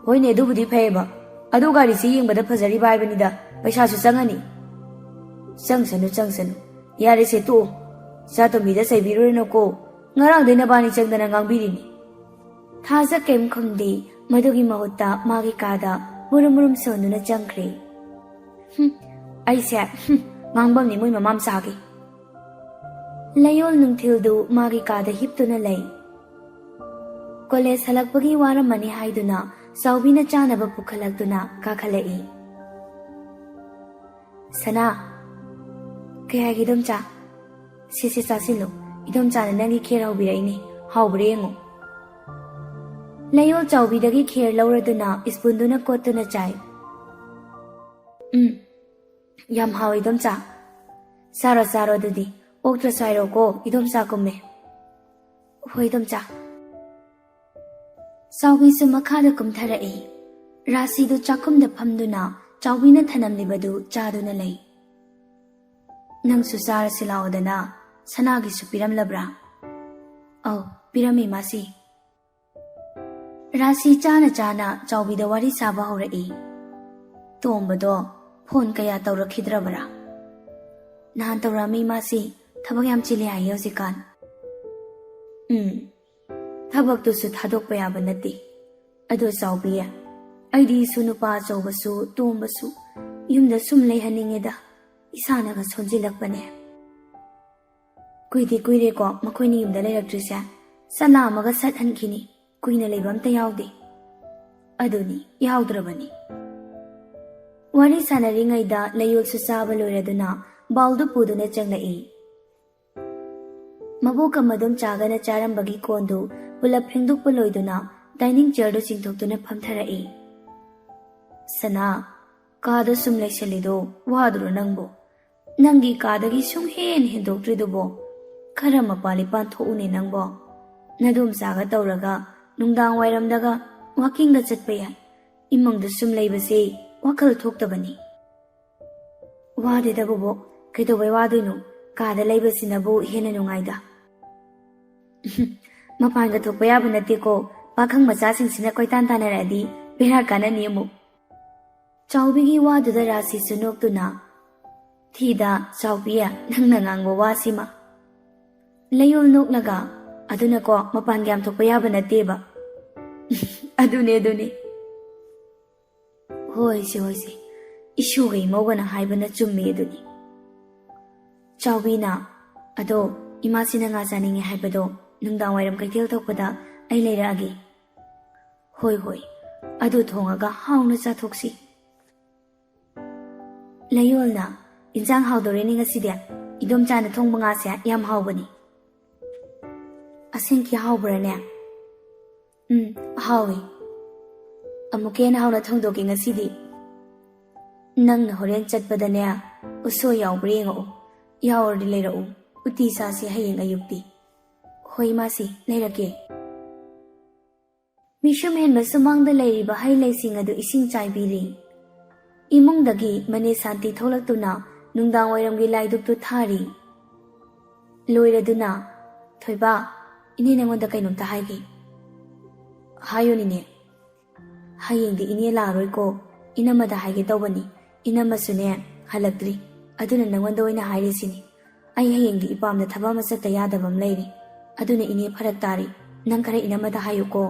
"ꯍꯣꯏꯅꯦ, ꯑꯗꯨꯕꯨꯗꯤ ꯐꯩꯌꯦꯕ꯫ ꯑꯗꯨ ꯒꯥꯔꯤꯁꯦ ꯌꯦꯡꯕꯗ ꯐꯖꯔꯤꯕ ꯍꯥꯏꯕꯅꯤꯗ, ꯄꯩꯁꯥꯁꯨ ꯆꯪꯉꯅꯤ꯫" "ꯆꯪꯁꯅꯨ, ꯆꯪꯁꯅꯨ꯫ ꯌꯥꯔꯦꯁꯦ, ꯇꯣꯛꯑꯣ꯫ ꯏꯆꯥ ꯇꯣꯝꯕꯤꯗ ꯆꯩꯕꯤꯔꯨꯔꯅꯨꯀꯣ꯫ ꯉꯔꯥꯡꯗꯩ ꯅꯕꯥꯅꯤ ꯆꯪꯗꯅ ꯉꯥꯡꯕꯤꯔꯤꯅꯤ꯫" ꯊꯥꯖ ꯀꯩꯝ ꯈꯨꯝꯗꯦ꯫ ꯃꯗꯨꯒꯤ ꯃꯍꯨꯠꯇ ꯃꯥꯒꯤ ꯀꯥꯗ ꯃꯨꯔꯨꯝ ꯃꯨꯔꯨꯝ ꯁꯣꯟꯗꯨꯅ ꯆꯪꯈ꯭ꯔꯦ꯫ "ꯍꯨꯝ, ꯑꯩꯁꯦ, ꯍꯨꯝ, ꯉꯥꯡꯕꯝꯅꯤ ꯃꯣꯏ ꯃꯃꯥ ꯃꯆꯥꯒꯤ꯫" ꯂꯩꯌꯣꯜ ꯅꯨꯡꯊꯤꯜꯗꯨ ꯃꯥꯒꯤ ꯀꯥꯗ ꯍꯤꯞꯇꯨꯅ ꯂꯩ꯫ ꯀꯣꯂꯦꯖ ꯍꯜꯂꯛꯄꯒꯤ ꯋꯥꯔꯝꯃꯅꯤ ꯍꯥꯏꯗꯨꯅ ꯆꯥꯎꯕꯤꯅ ꯆꯥꯅꯕ ꯄꯨꯈꯠꯂꯛꯇꯨꯅ ꯀꯥꯈꯠꯂꯛꯏ꯫ "ꯁꯅꯥ, ꯀꯩ ꯍꯥꯏꯒꯦ ꯏꯗꯣꯝꯆꯥ? ꯁꯦ, ꯁꯦ, ꯆꯥꯁꯤꯜꯂꯨ꯫ ꯏꯗꯣꯝꯆꯥꯅ ꯅꯪꯒꯤ ꯈꯦꯔ ꯍꯧꯕꯤꯔꯛꯏꯅꯦ꯫ ꯍꯥꯎꯕ꯭ꯔꯥ ꯌꯦꯡꯉꯨ꯫" ꯂꯩꯌꯣꯜ ꯆꯥꯎꯕꯤꯗꯒꯤ ꯈꯦꯔ ꯂꯧꯔꯗꯨꯅ ꯏꯁꯄꯨꯟꯗꯨꯅ ꯀꯣꯠꯇꯨꯅ ꯆꯥꯏ꯫ "ꯎꯝ, ꯌꯥꯝ ꯍꯥꯎꯏ, ꯏꯗꯣꯝꯆꯥ꯫ ꯆꯥꯔꯣ, ꯆꯥꯔꯣ ꯑꯗꯨꯗꯤ꯫ ꯑꯣꯛꯇ꯭ꯔꯁꯨ ꯍꯥꯏꯔꯛꯑꯣꯀꯣ, ꯏꯗꯣꯝꯆꯥ ꯀꯨꯝꯃꯦ꯫" "ꯍꯣꯏ, ꯏꯗꯣꯝꯆꯥ꯫" ꯆꯥꯎꯕꯤꯁꯨ ꯃꯈꯥꯗ ꯀꯨꯝꯊꯔꯛꯏ꯫ ꯔꯥꯁꯤꯗꯨ ꯆꯥꯛꯈꯨꯝꯗ ꯐꯝꯗꯨꯅ ꯆꯥꯎꯕꯤꯅ ꯊꯅꯝꯂꯤꯕꯗꯨ ꯆꯥꯗꯨꯅ ꯂꯩ꯫ "ꯅꯪꯁꯨ ꯆꯥꯔꯁꯤ ꯂꯥꯛꯑꯣꯗꯅ, ꯁꯅꯥꯒꯤꯁꯨ ꯄꯤꯔꯝꯂꯕ꯭ꯔꯥ?" "ꯑꯧ, ꯄꯤꯔꯝꯃꯤ, ꯃꯥꯁꯤ꯫" ꯔꯥꯁꯤ ꯆꯥꯅ ꯆꯥꯅ ꯆꯥꯎꯕꯤꯗ ꯋꯥꯔꯤ ꯁꯥꯕ ꯍꯧꯔꯛꯏ꯫ "ꯇꯣꯝꯕꯗꯣ ꯐꯣꯟ ꯀꯌꯥ ꯇꯧꯔꯛꯈꯤꯗ꯭ꯔꯕꯔꯥ?" "ꯅꯍꯥꯟ ꯇꯧꯔꯛꯑꯝꯃꯤ, ꯃꯥꯁꯤ ꯊꯕꯛ ꯌꯥꯝ ꯆꯤꯜꯂꯤ ꯍꯥꯏꯌꯦ ꯍꯧꯖꯤꯛꯀꯥꯟ꯫" "ꯎꯝ, ꯊꯕꯛꯇꯨꯁꯨ ꯊꯥꯗꯣꯛꯄ ꯌꯥꯕ ꯅꯠꯇꯦ꯫ ꯑꯗꯣ ꯆꯥꯎꯕꯤ, ꯑꯩꯗꯤ ꯏꯁꯨ ꯅꯨꯄꯥ ꯑꯆꯧꯕꯁꯨ ꯇꯣꯝꯕꯁꯨ ꯌꯨꯝꯗ ꯁꯨꯝ ꯂꯩꯍꯟꯅꯤꯡꯉꯦꯗ, ꯏꯁꯥꯅꯒ ꯁꯣꯟꯖꯤꯜꯂꯛꯄꯅꯦ꯫" "ꯀꯨꯏꯗꯤ ꯀꯨꯏꯔꯦꯀꯣ ꯃꯈꯣꯏꯅꯤ ꯌꯨꯝꯗ ꯂꯩꯔꯛꯇ꯭ꯔꯤꯁꯦ꯫ ꯆꯠꯂꯥꯝꯃꯒ ꯁꯠ ꯍꯟꯈꯤꯅꯤ, ꯀꯨꯏꯅ ꯂꯩꯕ ꯑꯝꯇ ꯌꯥꯎꯗꯦ꯫" "ꯑꯗꯨꯅꯤ, ꯌꯥꯎꯗ꯭ꯔꯕꯅꯤ꯫" ꯋꯥꯔꯤ ꯁꯥꯟꯅꯔꯤꯉꯩꯗ ꯂꯩꯌꯣꯜꯁꯨ ꯆꯥꯕ ꯂꯣꯏꯔꯗꯨꯅ ꯕꯥꯎꯜꯗꯨ ꯄꯨꯗꯨꯅ ꯆꯪꯂꯛꯏ꯫ ꯃꯕꯣꯛꯀ ꯃꯗꯣꯝꯆꯥꯒꯅ ꯆꯥꯔꯝꯕꯒꯤ ꯀꯣꯟꯗꯨ ꯄꯨꯂꯞ ꯐꯦꯡꯗꯣꯛꯄ ꯂꯣꯏꯗꯨꯅ ꯗꯥꯏꯅꯤꯡ ꯆꯤꯌꯔꯗꯨ ꯆꯤꯡꯊꯣꯛꯇꯨꯅ ꯐꯝꯊꯔꯛꯏ꯫ "ꯁꯅꯥ, ꯀꯥꯗ ꯁꯨꯝ ꯂꯩꯁꯜꯂꯤꯗꯣ ꯋꯥꯗ꯭ꯔꯣ ꯅꯪꯕꯣ? ꯅꯪꯒꯤ ꯀꯥꯗꯒꯤ ꯁꯨꯝ ꯍꯦꯟ ꯍꯦꯟꯗꯣꯛꯇ꯭ꯔꯤꯗꯨꯕꯣ? ꯈꯔ ꯃꯄꯥꯟ ꯏꯄꯥꯟ ꯊꯣꯛꯎꯅꯦ ꯅꯪꯕꯣ꯫ ꯅꯗꯣꯝꯆꯥꯒ ꯇꯧꯔꯒ ꯅꯨꯡꯗꯥꯡ ꯋꯥꯏꯔꯝꯗꯒ ꯋꯥꯀꯤꯡꯒ ꯆꯠꯄ ꯌꯥꯏ꯫ ꯏꯃꯨꯡꯗ ꯁꯨꯝ ꯂꯩꯕꯁꯦ ꯋꯥꯈꯜ ꯊꯣꯛꯇꯕꯅꯤ꯫" "ꯋꯥꯗꯦꯗ ꯕꯣꯕꯣꯛ, ꯀꯩꯗꯧꯕꯩ ꯋꯥꯗꯣꯏꯅꯣ? ꯀꯥꯗ ꯂꯩꯕꯁꯤꯅꯕꯨ ꯍꯦꯟꯅ ꯅꯨꯡꯉꯥꯏꯗ꯫" "ꯃꯄꯥꯟꯒ ꯊꯣꯛꯄ ꯌꯥꯕ ꯅꯠꯇꯦꯀꯣ, ꯄꯥꯈꯪ ꯃꯆꯥꯁꯤꯡꯁꯤꯅ ꯀꯣꯏꯇꯥꯟ ꯇꯥꯟꯅꯔꯛꯑꯗꯤ ꯕꯦꯔꯥ ꯀꯥꯟꯅꯅꯤ ꯑꯃꯨꯛ꯫" ꯆꯥꯎꯕꯤꯒꯤ ꯋꯥꯗꯨꯗ ꯔꯥꯁꯤꯁꯨ ꯅꯣꯛꯇꯨꯅ, "ꯊꯤꯗ ꯆꯥꯎꯕꯤ, ꯅꯪꯅ ꯉꯥꯡꯕ ꯋꯥꯁꯤꯃ꯫" ꯂꯩꯌꯣꯜ ꯅꯣꯛꯂꯒ, "ꯑꯗꯨꯅꯀꯣ ꯃꯄꯥꯟꯒ ꯌꯥꯝ ꯊꯣꯛꯄ ꯌꯥꯕ ꯅꯠꯇꯦꯕ꯫" "ꯑꯗꯨꯅꯦ, ꯑꯗꯨꯅꯦ꯫ ꯍꯣꯏꯁꯦ, ꯍꯣꯏꯁꯦ, ꯏꯁꯨꯒ ꯏꯃꯧꯒꯅ ꯍꯥꯏꯕꯅ ꯆꯨꯝꯃꯦ ꯑꯗꯨꯅꯤ꯫" ꯆꯥꯎꯕꯤꯅ, "ꯑꯗꯣ ꯏꯃꯥꯁꯤꯅ ꯉꯥ ꯆꯥꯅꯤꯡꯉꯦ ꯍꯥꯏꯕꯗꯣ ꯅꯨꯡꯗꯥꯡ ꯋꯥꯏꯔꯝ ꯀꯩꯊꯦꯜ ꯊꯣꯛꯄꯗ ꯑꯩ ꯂꯩꯔꯛꯑꯒꯦ꯫" "ꯍꯣꯏ, ꯍꯣꯏ, ꯑꯗꯨ ꯊꯣꯡꯉꯒ ꯍꯥꯎꯅ ꯆꯥꯊꯣꯛꯁꯤ꯫" ꯂꯩꯌꯣꯜꯅ, "ꯏꯟꯁꯥꯡ ꯍꯥꯎꯗꯣꯔꯦꯅꯦ ꯉꯁꯤꯗꯤ꯫ ꯏꯗꯣꯝꯆꯥꯅ ꯊꯣꯡꯕ ꯉꯥꯁꯦ ꯌꯥꯝ ꯍꯥꯎꯕꯅꯤ꯫" "ꯑꯁꯦꯡꯀꯤ ꯍꯥꯎꯕ꯭ꯔꯥꯅꯦ?" ꯎꯝ, ꯍꯥꯎꯏ꯫ ꯑꯃꯨꯛꯀ ꯍꯦꯟꯅ ꯍꯥꯎꯅ ꯊꯣꯡꯗꯣꯛꯀꯦ ꯉꯁꯤꯗꯤ꯫ ꯅꯪꯅ ꯍꯣꯔꯦꯟ ꯆꯠꯄꯗꯅꯦ, ꯎꯁꯣꯏ ꯌꯥꯎꯕ꯭ꯔꯥ ꯌꯦꯡꯉꯛꯎ꯫ ꯌꯥꯎꯔꯗꯤ ꯂꯩꯔꯛꯎ꯫ ꯎꯇꯤ ꯆꯥꯁꯤ ꯍꯌꯦꯡ ꯑꯌꯨꯛꯇꯤ꯫ ꯍꯣꯏ ꯏꯃꯥꯁꯤ, ꯂꯩꯔꯛꯀꯦ꯫ ꯃꯤꯁꯨꯝ ꯍꯦꯟꯕ ꯁꯨꯃꯥꯡꯗ ꯂꯩꯔꯤꯕ ꯍꯩ ꯂꯩꯁꯤꯡ ꯑꯗꯨ ꯏꯁꯤꯡ ꯆꯥꯏꯕꯤꯔꯤ꯫ ꯏꯃꯨꯡꯗꯒꯤ ꯃꯅꯦ ꯁꯥꯟꯇꯤ ꯊꯣꯛꯂꯛꯇꯨꯅ ꯅꯨꯡꯗꯥꯡ ꯋꯥꯏꯔꯝꯒꯤ ꯂꯥꯏꯗꯨꯛꯇꯨ ꯊꯥꯔꯤ꯫ ꯂꯣꯏꯔꯗꯨꯅ, "ꯊꯣꯏꯕ, ꯏꯅꯦ ꯅꯪꯉꯣꯟꯗ ꯀꯩꯅꯣꯝꯇ ꯍꯥꯏꯒꯦ꯫" "ꯍꯥꯏꯌꯨ ꯅꯤꯅꯦ꯫" "ꯍꯌꯦꯡꯗꯤ ꯏꯅꯦ ꯂꯥꯛꯑꯔꯣꯏꯀꯣ, ꯏꯅꯝꯃꯗ ꯍꯥꯏꯒꯦ ꯇꯧꯕꯅꯤ꯫ ꯏꯅꯝꯃꯁꯨꯅꯦ, ꯍꯜꯂꯛꯇ꯭ꯔꯤ꯫ ꯑꯗꯨꯅ ꯅꯪꯉꯣꯟꯗ ꯑꯣꯏꯅ ꯍꯥꯏꯔꯤꯁꯤꯅꯤ꯫ ꯑꯩ ꯍꯌꯦꯡꯗꯤ ꯏꯄꯥꯝꯗ ꯊꯕꯛ ꯑꯃ ꯆꯠꯇ ꯌꯥꯗꯕ ꯑꯃ ꯂꯩꯔꯤ꯫ ꯑꯗꯨꯅ ꯏꯅꯦ ꯐꯔꯛ ꯇꯥꯔꯤ꯫ ꯅꯪ ꯈꯔ ꯏꯅꯝꯃꯗ ꯍꯥꯏꯌꯨꯀꯣ꯫"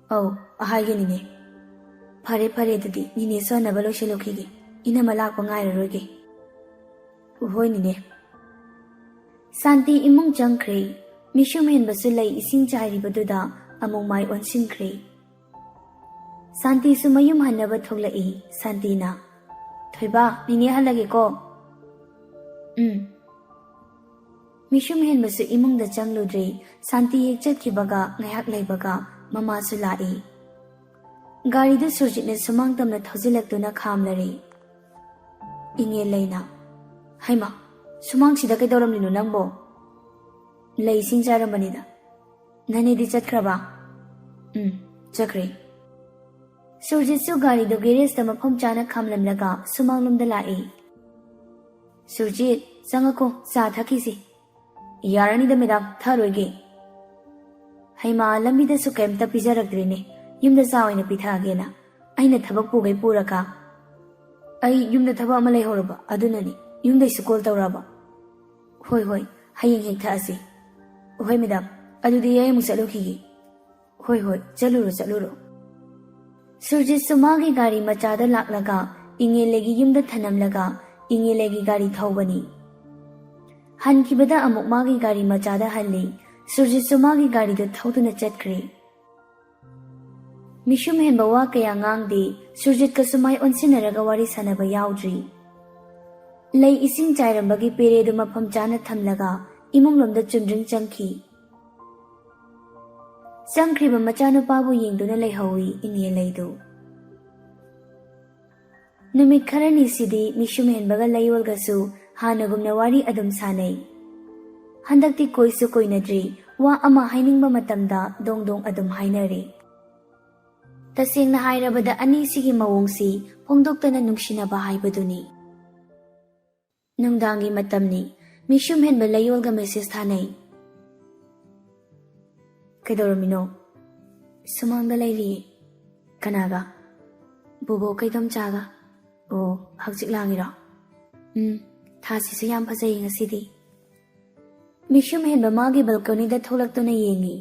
"ꯑꯧ, ꯍꯥꯏꯒꯦ ꯅꯤꯅꯦ꯫" "ꯐꯔꯦ, ꯐꯔꯦ, ꯑꯗꯨꯗꯤ ꯅꯤꯅꯦꯁꯨ ꯑꯅꯕ ꯂꯣꯏꯁꯤꯜꯂꯨꯈꯤꯒꯦ꯫ ꯏꯅꯝꯃ ꯂꯥꯛꯄ ꯉꯥꯏꯔꯔꯣꯏꯒꯦ꯫" "ꯍꯣꯏ ꯅꯤꯅꯦ꯫" ꯁꯥꯟꯇꯤ ꯏꯃꯨꯡ ꯆꯪꯈ꯭ꯔꯦ꯫ ꯃꯤꯁꯨꯝ ꯍꯦꯟꯕꯁꯨ ꯂꯩ ꯏꯁꯤꯡ ꯆꯥꯏꯔꯤꯕꯗꯨꯗ ꯑꯃꯨꯛ ꯃꯥꯏ ꯑꯣꯟꯁꯤꯟꯈ꯭ꯔꯦ꯫ ꯁꯥꯟꯇꯤꯁꯨ ꯃꯌꯨꯝ ꯍꯟꯅꯕ ꯊꯣꯛꯂꯛꯏ꯫ ꯁꯥꯟꯇꯤꯅ, "ꯊꯣꯏꯕ, ꯅꯤꯅꯦ ꯍꯜꯂꯒꯦꯀꯣ꯫" "ꯎꯝ꯫" ꯃꯤꯁꯨꯝ ꯍꯦꯟꯕꯁꯨ ꯏꯃꯨꯡꯗ ꯆꯪꯂꯨꯗ꯭ꯔꯦ꯫ ꯁꯥꯟꯇꯤ ꯍꯦꯛ ꯆꯠꯈꯤꯕꯒ ꯉꯥꯏꯍꯥꯛ ꯂꯩꯕꯒ ꯃꯃꯥꯁꯨ ꯂꯥꯛꯏ꯫ ꯒꯥꯔꯤꯗꯨ ꯁꯨꯔꯖꯤꯠꯅ ꯁꯨꯃꯥꯡ ꯇꯝꯅ ꯊꯧꯖꯤꯜꯂꯛꯇꯨꯅ ꯈꯥꯝꯂꯔꯦ꯫ ꯏꯉꯦꯜ ꯂꯩꯅ, "ꯍꯩꯃꯥ, ꯁꯨꯃꯥꯡꯁꯤꯗ ꯀꯩꯗꯧꯔꯝꯂꯤꯅꯣ ꯅꯪꯕꯣ?" "ꯂꯩ ꯏꯁꯤꯡ ꯆꯥꯏꯔꯝꯕꯅꯤꯗ꯫ ꯅꯅꯦꯗꯤ ꯆꯠꯈ꯭ꯔꯕ?" "ꯎꯝ, ꯆꯠꯈ꯭ꯔꯦ꯫" ꯁꯨꯔꯖꯤꯠꯁꯨ ꯒꯥꯔꯤꯗꯨ ꯒꯦꯔꯦꯖꯇ ꯃꯐꯝ ꯆꯥꯅ ꯈꯥꯝꯂꯝꯂꯒ ꯁꯨꯃꯥꯡꯂꯣꯝꯗ ꯂꯥꯛꯏ꯫ "ꯁꯨꯔꯖꯤꯠ, ꯆꯪꯉꯛꯈꯣ, ꯆꯥ ꯊꯛꯈꯤꯁꯤ꯫" "ꯌꯥꯔꯅꯤꯗ ꯃꯦꯗꯥꯝ, ꯊꯛꯑꯔꯣꯏꯒꯦ꯫" "ꯍꯩꯃꯥ, ꯂꯝꯕꯤꯗꯁꯨ ꯀꯩꯝꯇ ꯄꯤꯖꯔꯛꯇ꯭ꯔꯦꯅꯦ, ꯌꯨꯝꯗ ꯆꯥ ꯑꯣꯏꯅ ꯄꯤꯊꯛꯑꯒꯦꯅ꯫ ꯑꯩꯅ ꯊꯕꯛ ꯄꯨꯒꯩ ꯄꯨꯔꯒ꯫" "ꯑꯩ ꯌꯨꯝꯗ ꯊꯕꯛ ꯑꯃ ꯂꯩꯍꯧꯔꯕ, ꯑꯗꯨꯅꯅꯤ꯫ ꯌꯨꯝꯗꯩꯁꯨ ꯀꯣꯜ ꯇꯧꯔꯛꯑꯕ?" "ꯍꯣꯏ, ꯍꯣꯏ, ꯍꯌꯦꯡ ꯍꯦꯛ ꯊꯛꯑꯁꯤ꯫" "ꯍꯣꯏ ꯃꯦꯗꯥꯝ, ꯑꯗꯨꯗꯤ ꯑꯩ ꯑꯃꯨꯛ ꯆꯠꯂꯨꯈꯤꯒꯦ꯫" "ꯍꯣꯏ, ꯍꯣꯏ, ꯆꯠꯂꯨꯔꯣ, ꯆꯠꯂꯨꯔꯣ꯫" ꯁꯨꯔꯖꯤꯠꯁꯨ ꯃꯥꯒꯤ ꯒꯥꯔꯤ ꯃꯆꯥꯗ ꯂꯥꯛꯂꯒ ꯏꯉꯦꯂꯦꯒꯤ ꯌꯨꯝꯗ ꯊꯅꯝꯂꯒ ꯏꯉꯦꯂꯦꯒꯤ ꯒꯥꯔꯤ ꯊꯧꯕꯅꯤ꯫ ꯍꯟꯈꯤꯕꯗ ꯑꯃꯨꯛ ꯃꯥꯒꯤ ꯒꯥꯔꯤ ꯃꯆꯥꯗ ꯍꯜꯂꯤ꯫ ꯁꯨꯔꯖꯤꯠꯁꯨ ꯃꯥꯒꯤ ꯒꯥꯔꯤꯗꯨ ꯊꯧꯗꯨꯅ ꯆꯠꯈ꯭ꯔꯦ꯫ ꯃꯤꯁꯨꯝ ꯍꯦꯟꯕ ꯋꯥ ꯀꯌꯥ ꯉꯥꯡꯗꯦ꯫ ꯁꯨꯔꯖꯤꯠꯀꯁꯨ ꯃꯥꯏ ꯑꯣꯟꯁꯤꯟꯅꯔꯒ ꯋꯥꯔꯤ ꯁꯥꯟꯅꯕ ꯌꯥꯎꯗ꯭ꯔꯤ꯫ ꯂꯩ ꯏꯁꯤꯡ ꯆꯥꯏꯔꯝꯕꯒꯤ ꯄꯦꯔꯦꯗꯨ ꯃꯐꯝ ꯆꯥꯅ ꯊꯝꯂꯒ ꯏꯃꯨꯡꯂꯣꯝꯗ ꯆꯨꯝꯗ꯭ꯔꯤꯡ ꯆꯪꯈꯤ꯫ ꯆꯪꯈ꯭ꯔꯤꯕ ꯃꯆꯥꯅꯨꯄꯥꯕꯨ ꯌꯦꯡꯗꯨꯅ ꯂꯩꯍꯧꯏ ꯏꯉꯦꯜꯂꯩꯗꯨ꯫ ꯅꯨꯃꯤꯠ ꯈꯔꯅꯤꯁꯤꯗꯤ ꯃꯤꯁꯨꯝ ꯍꯦꯟꯕꯒ ꯂꯩꯌꯣꯜꯒꯁꯨ ꯍꯥꯟꯅꯒꯨꯝꯅ ꯋꯥꯔꯤ ꯑꯗꯨꯝ ꯁꯥꯟꯅꯩ꯫ ꯍꯟꯗꯛꯇꯤ ꯀꯣꯏꯁꯨ ꯀꯣꯏꯅꯗ꯭ꯔꯤ, ꯋꯥ ꯑꯃ ꯍꯥꯏꯅꯤꯡꯕ ꯃꯇꯝꯗ ꯗꯣꯡ ꯗꯣꯡ ꯑꯗꯨꯝ ꯍꯥꯏꯅꯔꯦ꯫ ꯇꯁꯦꯡꯅ ꯍꯥꯏꯔꯕꯗ ꯑꯅꯤꯁꯤꯒꯤ ꯃꯑꯣꯡꯁꯤ ꯐꯣꯡꯗꯣꯛꯇꯅ ꯅꯨꯡꯁꯤꯅꯕ ꯍꯥꯏꯕꯗꯨꯅꯤ꯫ ꯅꯨꯡꯗꯥꯡꯒꯤ ꯃꯇꯝꯅꯤ꯫ ꯃꯤꯁꯨꯝ ꯍꯦꯟꯕ ꯂꯩꯌꯣꯜꯒ ꯃꯦꯁꯦꯖ ꯊꯥꯅꯩ꯫ "ꯀꯩꯗꯧꯔꯝꯃꯤꯅꯣ?" "ꯁꯨꯃꯥꯡꯗ ꯂꯩꯔꯤꯌꯦ꯫" "ꯀꯅꯥꯒ?" "ꯕꯣꯕꯣ ꯀꯩꯗꯣꯝꯆꯥꯒ꯫" "ꯑꯣ, ꯍꯛꯆꯤꯛ ꯂꯥꯡꯉꯤꯔꯣ?" "ꯎꯝ, ꯊꯥꯁꯤꯁꯨ ꯌꯥꯝ ꯐꯖꯩꯌꯦ ꯉꯁꯤꯗꯤ꯫" ꯃꯤꯁꯨꯝ ꯍꯦꯟꯕ ꯃꯥꯒꯤ ꯕꯦꯜꯀꯣꯅꯤꯗ ꯊꯣꯛꯂꯛꯇꯨꯅ ꯌꯦꯡꯉꯤ꯫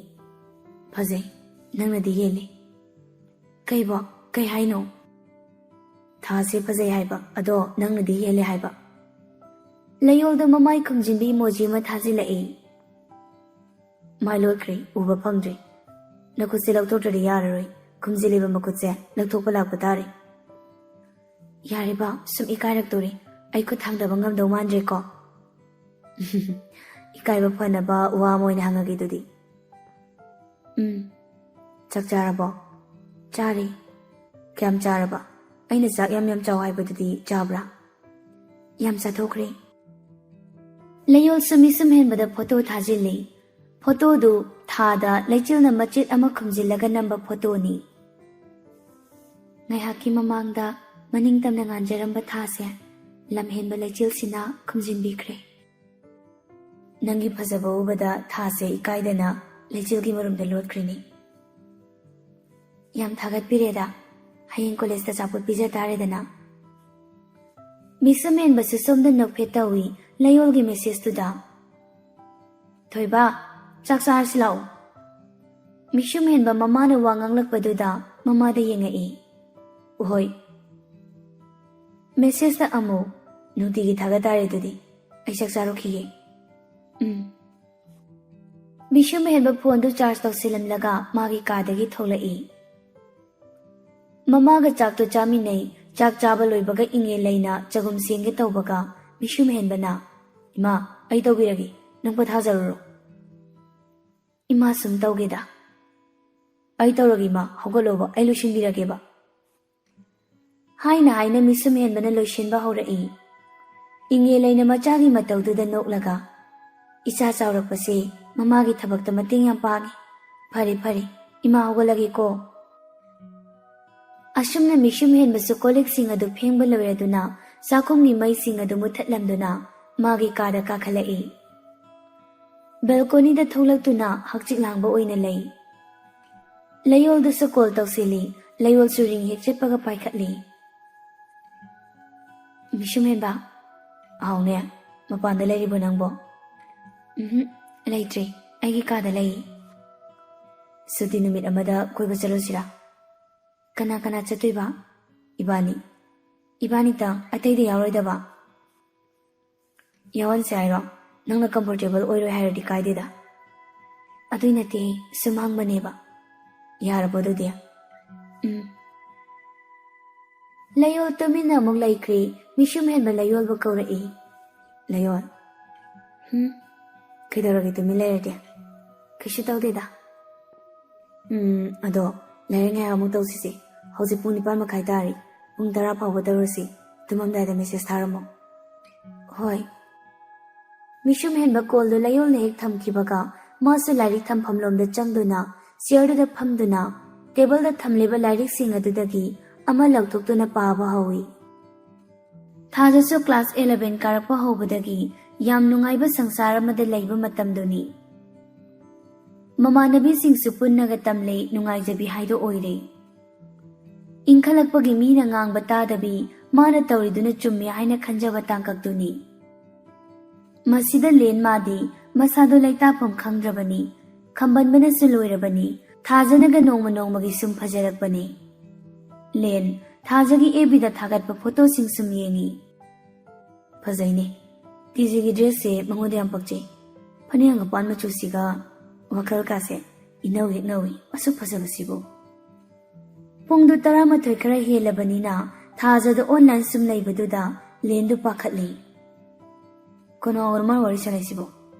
"ꯐꯖꯩ, ꯅꯪꯅꯗꯤ ꯍꯦꯜꯂꯤ꯫" "ꯀꯩꯕꯣ? ꯀꯩ ꯍꯥꯏꯅꯣ?" "ꯊꯥꯁꯦ ꯐꯖꯩ ꯍꯥꯏꯕ, ꯑꯗꯣ ꯅꯪꯅꯗꯤ ꯍꯦꯜꯂꯦ ꯍꯥꯏꯕ꯫" ꯂꯩꯌꯣꯜꯗ ꯃꯃꯥꯏ ꯈꯨꯝꯖꯤꯟꯕꯤ ꯏꯃꯣꯖꯤ ꯑꯃ ꯊꯥꯖꯤꯜꯂꯛꯏ꯫ "ꯃꯥꯏ ꯂꯣꯠꯈ꯭ꯔꯦ, ꯎꯕ ꯐꯪꯗ꯭ꯔꯦ꯫ ꯅꯈꯨꯠꯁꯦ ꯂꯧꯊꯣꯛꯇ꯭ꯔꯗꯤ ꯌꯥꯔꯔꯣꯏ꯫ ꯈꯨꯝꯖꯤꯜꯂꯤꯕ ꯃꯈꯨꯠꯁꯦ ꯂꯧꯊꯣꯛꯄ ꯂꯥꯛꯄ ꯇꯥꯔꯦ꯫" "ꯌꯥꯔꯦꯕ, ꯁꯨꯝ ꯏꯀꯥꯏꯔꯛꯇꯣꯔꯦ꯫ ꯑꯩ ꯈꯨꯠ ꯊꯥꯡꯗꯕ ꯉꯝꯗꯧ ꯃꯥꯟꯗ꯭ꯔꯦꯀꯣ꯫" "ꯏꯀꯥꯏꯕ ꯐꯅꯕ ꯋꯥ ꯑꯃ ꯑꯣꯏꯅ ꯍꯪꯉꯒꯦ ꯑꯗꯨꯗꯤ꯫" "ꯎꯝ, ꯆꯥꯛ ꯆꯥꯔꯕꯣ?" "ꯆꯥꯔꯦ꯫" "ꯀꯌꯥꯝ ꯆꯥꯔꯕ? ꯑꯩꯅ ꯆꯥꯛ ꯌꯥꯝ ꯌꯥꯝ ꯆꯥꯎ ꯍꯥꯏꯕꯗꯨꯗꯤ ꯆꯥꯕ꯭ꯔꯥ?" "ꯌꯥꯝ ꯆꯥꯊꯣꯛꯈ꯭ꯔꯦ꯫" ꯂꯩꯌꯣꯜꯁꯨ ꯃꯤꯁꯨꯝ ꯍꯦꯟꯕꯗ ꯐꯣꯇꯣ ꯊꯥꯖꯤꯜꯂꯤ꯫ ꯐꯣꯇꯣꯗꯨ ꯊꯥꯗ ꯂꯩꯆꯤꯜꯅ ꯃꯆꯦꯠ ꯑꯃ ꯈꯨꯝꯖꯤꯜꯂꯒ ꯅꯝꯕ ꯐꯣꯇꯣꯅꯤ꯫ ꯉꯥꯏꯍꯥꯛꯀꯤ ꯃꯃꯥꯡꯗ ꯃꯅꯤꯡ ꯇꯝꯅ ꯉꯥꯟꯖꯔꯝꯕ ꯊꯥꯁꯦ ꯂꯝꯍꯦꯟꯕ ꯂꯩꯆꯤꯜꯁꯤꯅ ꯈꯨꯝꯖꯤꯟꯕꯤꯈ꯭ꯔꯦ꯫ "ꯅꯪꯒꯤ ꯐꯖꯕ ꯎꯕꯗ ꯊꯥꯁꯦ ꯏꯀꯥꯏꯗꯅ ꯂꯩꯆꯤꯜꯒꯤ ꯃꯔꯨꯝꯗ ꯂꯣꯠꯈ꯭ꯔꯤꯅꯤ꯫" "ꯌꯥꯝ ꯊꯥꯒꯠꯄꯤꯔꯦꯗ꯫ ꯍꯌꯦꯡ ꯀꯣꯂꯦꯖꯇ ꯑꯆꯥꯄꯣꯠ ꯄꯤꯖ ꯇꯥꯔꯦꯗꯅ꯫" ꯃꯤꯁꯨꯝ ꯍꯦꯟꯕꯁꯨ ꯁꯣꯝꯗ ꯅꯣꯛꯐꯦꯠ ꯇꯧꯏ ꯂꯩꯌꯣꯜꯒꯤ ꯃꯦꯁꯦꯖꯇꯨꯗ꯫ "ꯊꯣꯏꯕ, ꯆꯥꯛ ꯆꯥꯔꯁꯤ ꯂꯥꯛꯑꯣ꯫" ꯃꯤꯁꯨꯝ ꯍꯦꯟꯕ ꯃꯃꯥꯅ ꯋꯥ ꯉꯥꯡꯂꯛꯄꯗꯨꯗ ꯃꯃꯥꯗ ꯌꯦꯡꯉꯛꯏ꯫ "ꯎꯍꯣꯏ꯫" ꯃꯦꯁꯦꯖꯇ ꯑꯃꯨꯛ, "ꯅꯨꯡꯇꯤꯒꯤ ꯊꯥꯒꯠ ꯇꯥꯔꯦ ꯑꯗꯨꯗꯤ꯫ ꯑꯩ ꯆꯥꯛ ꯆꯥꯔꯨꯈꯤꯒꯦ꯫" "ꯎꯝ꯫" ꯃꯤꯁꯨꯝ ꯍꯦꯟꯕ ꯐꯣꯟꯗꯨ ꯆꯥꯔꯖ ꯇꯧꯁꯤꯜꯂꯝꯂꯒ ꯃꯥꯒꯤ ꯀꯥꯗꯒꯤ ꯊꯣꯛꯂꯛꯏ꯫ ꯃꯃꯥꯒ ꯆꯥꯛꯇꯨ ꯆꯥꯃꯤꯟꯅꯩ꯫ ꯆꯥꯛ ꯆꯥꯕ ꯂꯣꯏꯕꯒ ꯏꯉꯦꯜ ꯂꯩꯅ ꯆꯒꯨꯝ ꯁꯦꯡꯒꯦ ꯇꯧꯕꯒ ꯃꯤꯁꯨꯝ ꯍꯦꯟꯕꯅ, "ꯏꯃꯥ, ꯑꯩ ꯇꯧꯕꯤꯔꯒꯦ, ꯅꯪ ꯄꯣꯊꯥꯖꯔꯨꯔꯣ꯫" "ꯏꯃꯥ ꯁꯨꯝ ꯇꯧꯒꯦꯗ꯫" "ꯑꯩ ꯇꯧꯔꯒꯦ ꯏꯃꯥ, ꯍꯧꯒꯠꯂꯣꯕ, ꯑꯩ ꯂꯣꯏꯁꯤꯟꯕꯤꯔꯒꯦꯕ"꯫ ꯍꯥꯏꯅ ꯍꯥꯏꯅ ꯃꯤꯁꯨꯝ ꯍꯦꯟꯕꯅ ꯂꯣꯏꯁꯤꯟꯕ ꯍꯧꯔꯛꯏ꯫ ꯏꯪꯉꯦ ꯂꯩꯅ ꯃꯆꯥꯒꯤ ꯃꯇꯧꯗꯨꯗ ꯅꯣꯛꯂꯒ, "ꯏꯆꯥ ꯆꯥꯎꯔꯛꯄꯁꯦ ꯃꯃꯥꯒꯤ ꯊꯕꯛꯇ ꯃꯇꯦꯡ ꯌꯥꯝ ꯄꯥꯡꯉꯤ꯫ ꯐꯔꯦ ꯐꯔꯦ, ꯏꯃꯥ ꯍꯧꯒꯠꯂꯒꯦꯀꯣ"꯫ ꯑꯁꯨꯝꯅ ꯃꯤꯁꯨꯝ ꯍꯦꯟꯕꯁꯨ ꯀꯣꯜ ꯂꯤꯛꯁꯤꯡ ꯑꯗꯨ ꯐꯦꯡꯕ ꯂꯣꯏꯔꯗꯨꯅ ꯆꯥꯛꯈꯨꯝꯒꯤ ꯃꯩꯁꯤꯡ ꯑꯗꯨ ꯃꯨꯊꯠꯂꯝꯗꯨꯅ ꯃꯥꯒꯤ ꯀꯥꯗ ꯀꯥꯈꯠꯂꯛꯏ꯫ ꯕꯦꯜꯀꯣꯅꯤꯗ ꯊꯣꯛꯂꯛꯇꯨꯅ ꯍꯛꯆꯤꯛ ꯂꯥꯡꯕ ꯑꯣꯏꯅ ꯂꯩ꯫ ꯂꯩꯌꯣꯜꯗꯁꯨ ꯀꯣꯜ ꯇꯧꯁꯤꯜꯂꯤ꯫ ꯂꯩꯌꯣꯜꯁꯨ ꯔꯤꯡ ꯍꯦꯛ ꯆꯠꯄꯒ ꯄꯥꯏꯈꯠꯂꯤ꯫ "ꯃꯤꯁꯨꯝ ꯍꯦꯟꯕ?" "ꯑꯥꯎꯅꯦ, ꯃꯄꯥꯟꯗ ꯂꯩꯔꯤꯕꯣ ꯅꯪꯕꯣ?" "ꯎꯝꯍꯨꯝ, ꯂꯩꯇ꯭ꯔꯤ, ꯑꯩꯒꯤ ꯀꯥꯗ ꯂꯩ"꯫ "ꯁꯨꯇꯤ ꯅꯨꯃꯤꯠ ꯑꯃꯗ ꯀꯣꯏꯕ ꯆꯠꯂꯨꯁꯤꯔꯥ?" "ꯀꯅꯥ ꯀꯅꯥ ꯆꯠꯇꯣꯏꯕ?" "ꯏꯕꯥꯅꯤ"꯫ "ꯏꯕꯥꯅꯤꯇꯪ, ꯑꯇꯩꯗꯤ ꯌꯥꯎꯔꯣꯏꯗꯕ?" "ꯌꯥꯎꯍꯟꯁꯦ ꯍꯥꯏꯔꯣ? ꯅꯪꯅ ꯀꯝꯐꯣꯔꯇꯦꯕꯜ ꯑꯣꯏꯔꯣꯏ ꯍꯥꯏꯔꯗꯤ ꯀꯥꯏꯗꯦꯗ"꯫ "ꯑꯗꯨꯏ ꯅꯠꯇꯦ, ꯁꯨꯝ ꯍꯪꯕꯅꯦꯕ"꯫ "ꯌꯥꯔꯕꯣ ꯑꯗꯨꯗꯤ?" "ꯎꯝ"꯫ ꯂꯩꯌꯣꯜ ꯇꯨꯃꯤꯟꯅ ꯑꯃꯨꯛ ꯂꯩꯈ꯭ꯔꯦ꯫ ꯃꯤꯁꯨꯝ ꯍꯦꯟꯕ ꯂꯩꯌꯣꯜꯕꯨ ꯀꯧꯔꯛꯏ꯫ "ꯂꯩꯌꯣꯜ"꯫ "ꯍꯨꯝ? ꯀꯩꯗꯧꯔꯒꯦ ꯇꯨꯃꯤꯟ ꯂꯩꯔꯗꯤ?" "ꯀꯩꯁꯨ ꯇꯧꯗꯦꯗ"꯫ "ꯎꯝ, ꯑꯗꯣ ꯂꯥꯏꯔꯤꯛ ꯉꯥꯏꯍꯥꯛ ꯑꯃꯨꯛ ꯇꯧꯁꯤꯁꯦ꯫ ꯍꯧꯖꯤꯛ ꯄꯨꯡ ꯅꯤꯄꯥꯟ ꯃꯈꯥꯏ ꯇꯥꯔꯤ꯫ ꯄꯨꯡ ꯇꯔꯥ ꯐꯥꯎꯕ ꯇꯧꯔꯁꯤ꯫ ꯇꯨꯝꯃꯝꯗꯥꯏꯗ ꯃꯦꯁꯦꯖ ꯊꯥꯔꯝꯃꯣ"꯫ "ꯍꯣꯏ"꯫ ꯃꯤꯁꯨꯝ ꯍꯦꯟꯕ ꯀꯣꯜꯗꯨ ꯂꯩꯌꯣꯜꯅ ꯍꯦꯛ ꯊꯝꯈꯤꯕꯒ ꯃꯥꯁꯨ ꯂꯥꯏꯔꯤꯛ ꯊꯝꯐꯝꯂꯣꯝꯗ ꯆꯪꯗꯨꯅ ꯆꯤꯌꯔꯗꯨꯗ ꯐꯝꯗꯨꯅ ꯇꯦꯕꯜꯗ ꯊꯝꯂꯤꯕ ꯂꯥꯏꯔꯤꯛꯁꯤꯡ ꯑꯗꯨꯗꯒꯤ ꯑꯃ ꯂꯧꯊꯣꯛꯇꯨꯅ ꯄꯥꯕ ꯍꯧꯏ꯫ ꯊꯥꯖꯁꯨ ꯀ꯭ꯂꯥꯁ ꯑꯦꯂꯚꯦꯟ ꯀꯥꯔꯛꯄ ꯍꯧꯕꯗꯒꯤ ꯌꯥꯝ ꯅꯨꯡꯉꯥꯏꯕ ꯁꯪꯁꯥꯔ ꯑꯃꯗ ꯂꯩꯕ ꯃꯇꯝꯗꯨꯅꯤ꯫ ꯃꯃꯥꯟꯅꯕꯤꯁꯤꯡꯁꯨ ꯄꯨꯟꯅꯒ ꯇꯝꯂꯦ, ꯅꯨꯡꯉꯥꯏꯖꯕꯤ ꯍꯥꯏꯗꯣ ꯑꯣꯏꯔꯦ꯫ ꯏꯟꯈꯠꯂꯛꯄꯒꯤ ꯃꯤꯅ ꯉꯥꯡꯕ ꯇꯥꯗꯕꯤ, ꯃꯥꯅ ꯇꯧꯔꯤꯗꯨꯅ ꯆꯨꯝꯃꯤ ꯍꯥꯏꯅ ꯈꯟꯖꯕ ꯇꯥꯡꯀꯛꯇꯨꯅꯤ꯫ ꯃꯁꯤꯗ ꯂꯦꯟ ꯃꯥꯗꯤ ꯃꯁꯥꯗꯣ ꯂꯩꯇꯥꯐꯝ ꯈꯪꯗ꯭ꯔꯕꯅꯤ, ꯈꯝꯕꯟꯕꯅꯁꯨ ꯂꯣꯏꯔꯕꯅꯤ꯫ ꯊꯥꯖꯅꯒ ꯅꯣꯡꯃ ꯅꯣꯡꯃꯒꯤ ꯁꯨꯝ ꯐꯖꯔꯛꯄꯅꯤ꯫ ꯂꯦꯟ, ꯊꯥꯖꯒꯤ ꯑꯦꯐ ꯕꯤꯗ ꯊꯥꯒꯠꯄ ꯐꯣꯇꯣꯁꯤꯡ ꯁꯨꯝ ꯌꯦꯡꯉꯤ꯫ ꯐꯖꯩꯅꯦ꯫ ꯇꯤ ꯖꯤꯒꯤ ꯗ꯭ꯔꯦꯁꯁꯦ ꯃꯉꯣꯟꯗ ꯌꯥꯝ ꯄꯛꯆꯩ꯫ ꯐꯅꯦꯛ ꯍꯪꯒꯄꯥꯟ ꯃꯆꯨꯁꯤꯒ ꯋꯥꯈꯜ ꯀꯥꯁꯦ ꯏꯅꯧ ꯍꯦꯛ ꯅꯧꯏ꯫ ꯑꯁꯨꯛ ꯐꯖꯕꯁꯤꯕꯨ꯫ ꯄꯨꯡꯗꯨ ꯇꯔꯥꯃꯥꯊꯣꯏ ꯈꯔ ꯍꯦꯜꯂꯕꯅꯤꯅ ꯊꯥꯖꯗ ꯑꯣꯟꯂꯥꯏꯟ ꯁꯨꯝ ꯂꯩꯕꯗꯨꯗ ꯂꯦꯟꯗꯨ ꯄꯥꯈꯠꯂꯤ꯫ ꯀꯅꯥ ꯑꯣꯏꯔ ꯃꯥꯅ ꯋꯥꯔꯤ ꯁꯥꯟꯅꯩꯁꯤꯕꯣ?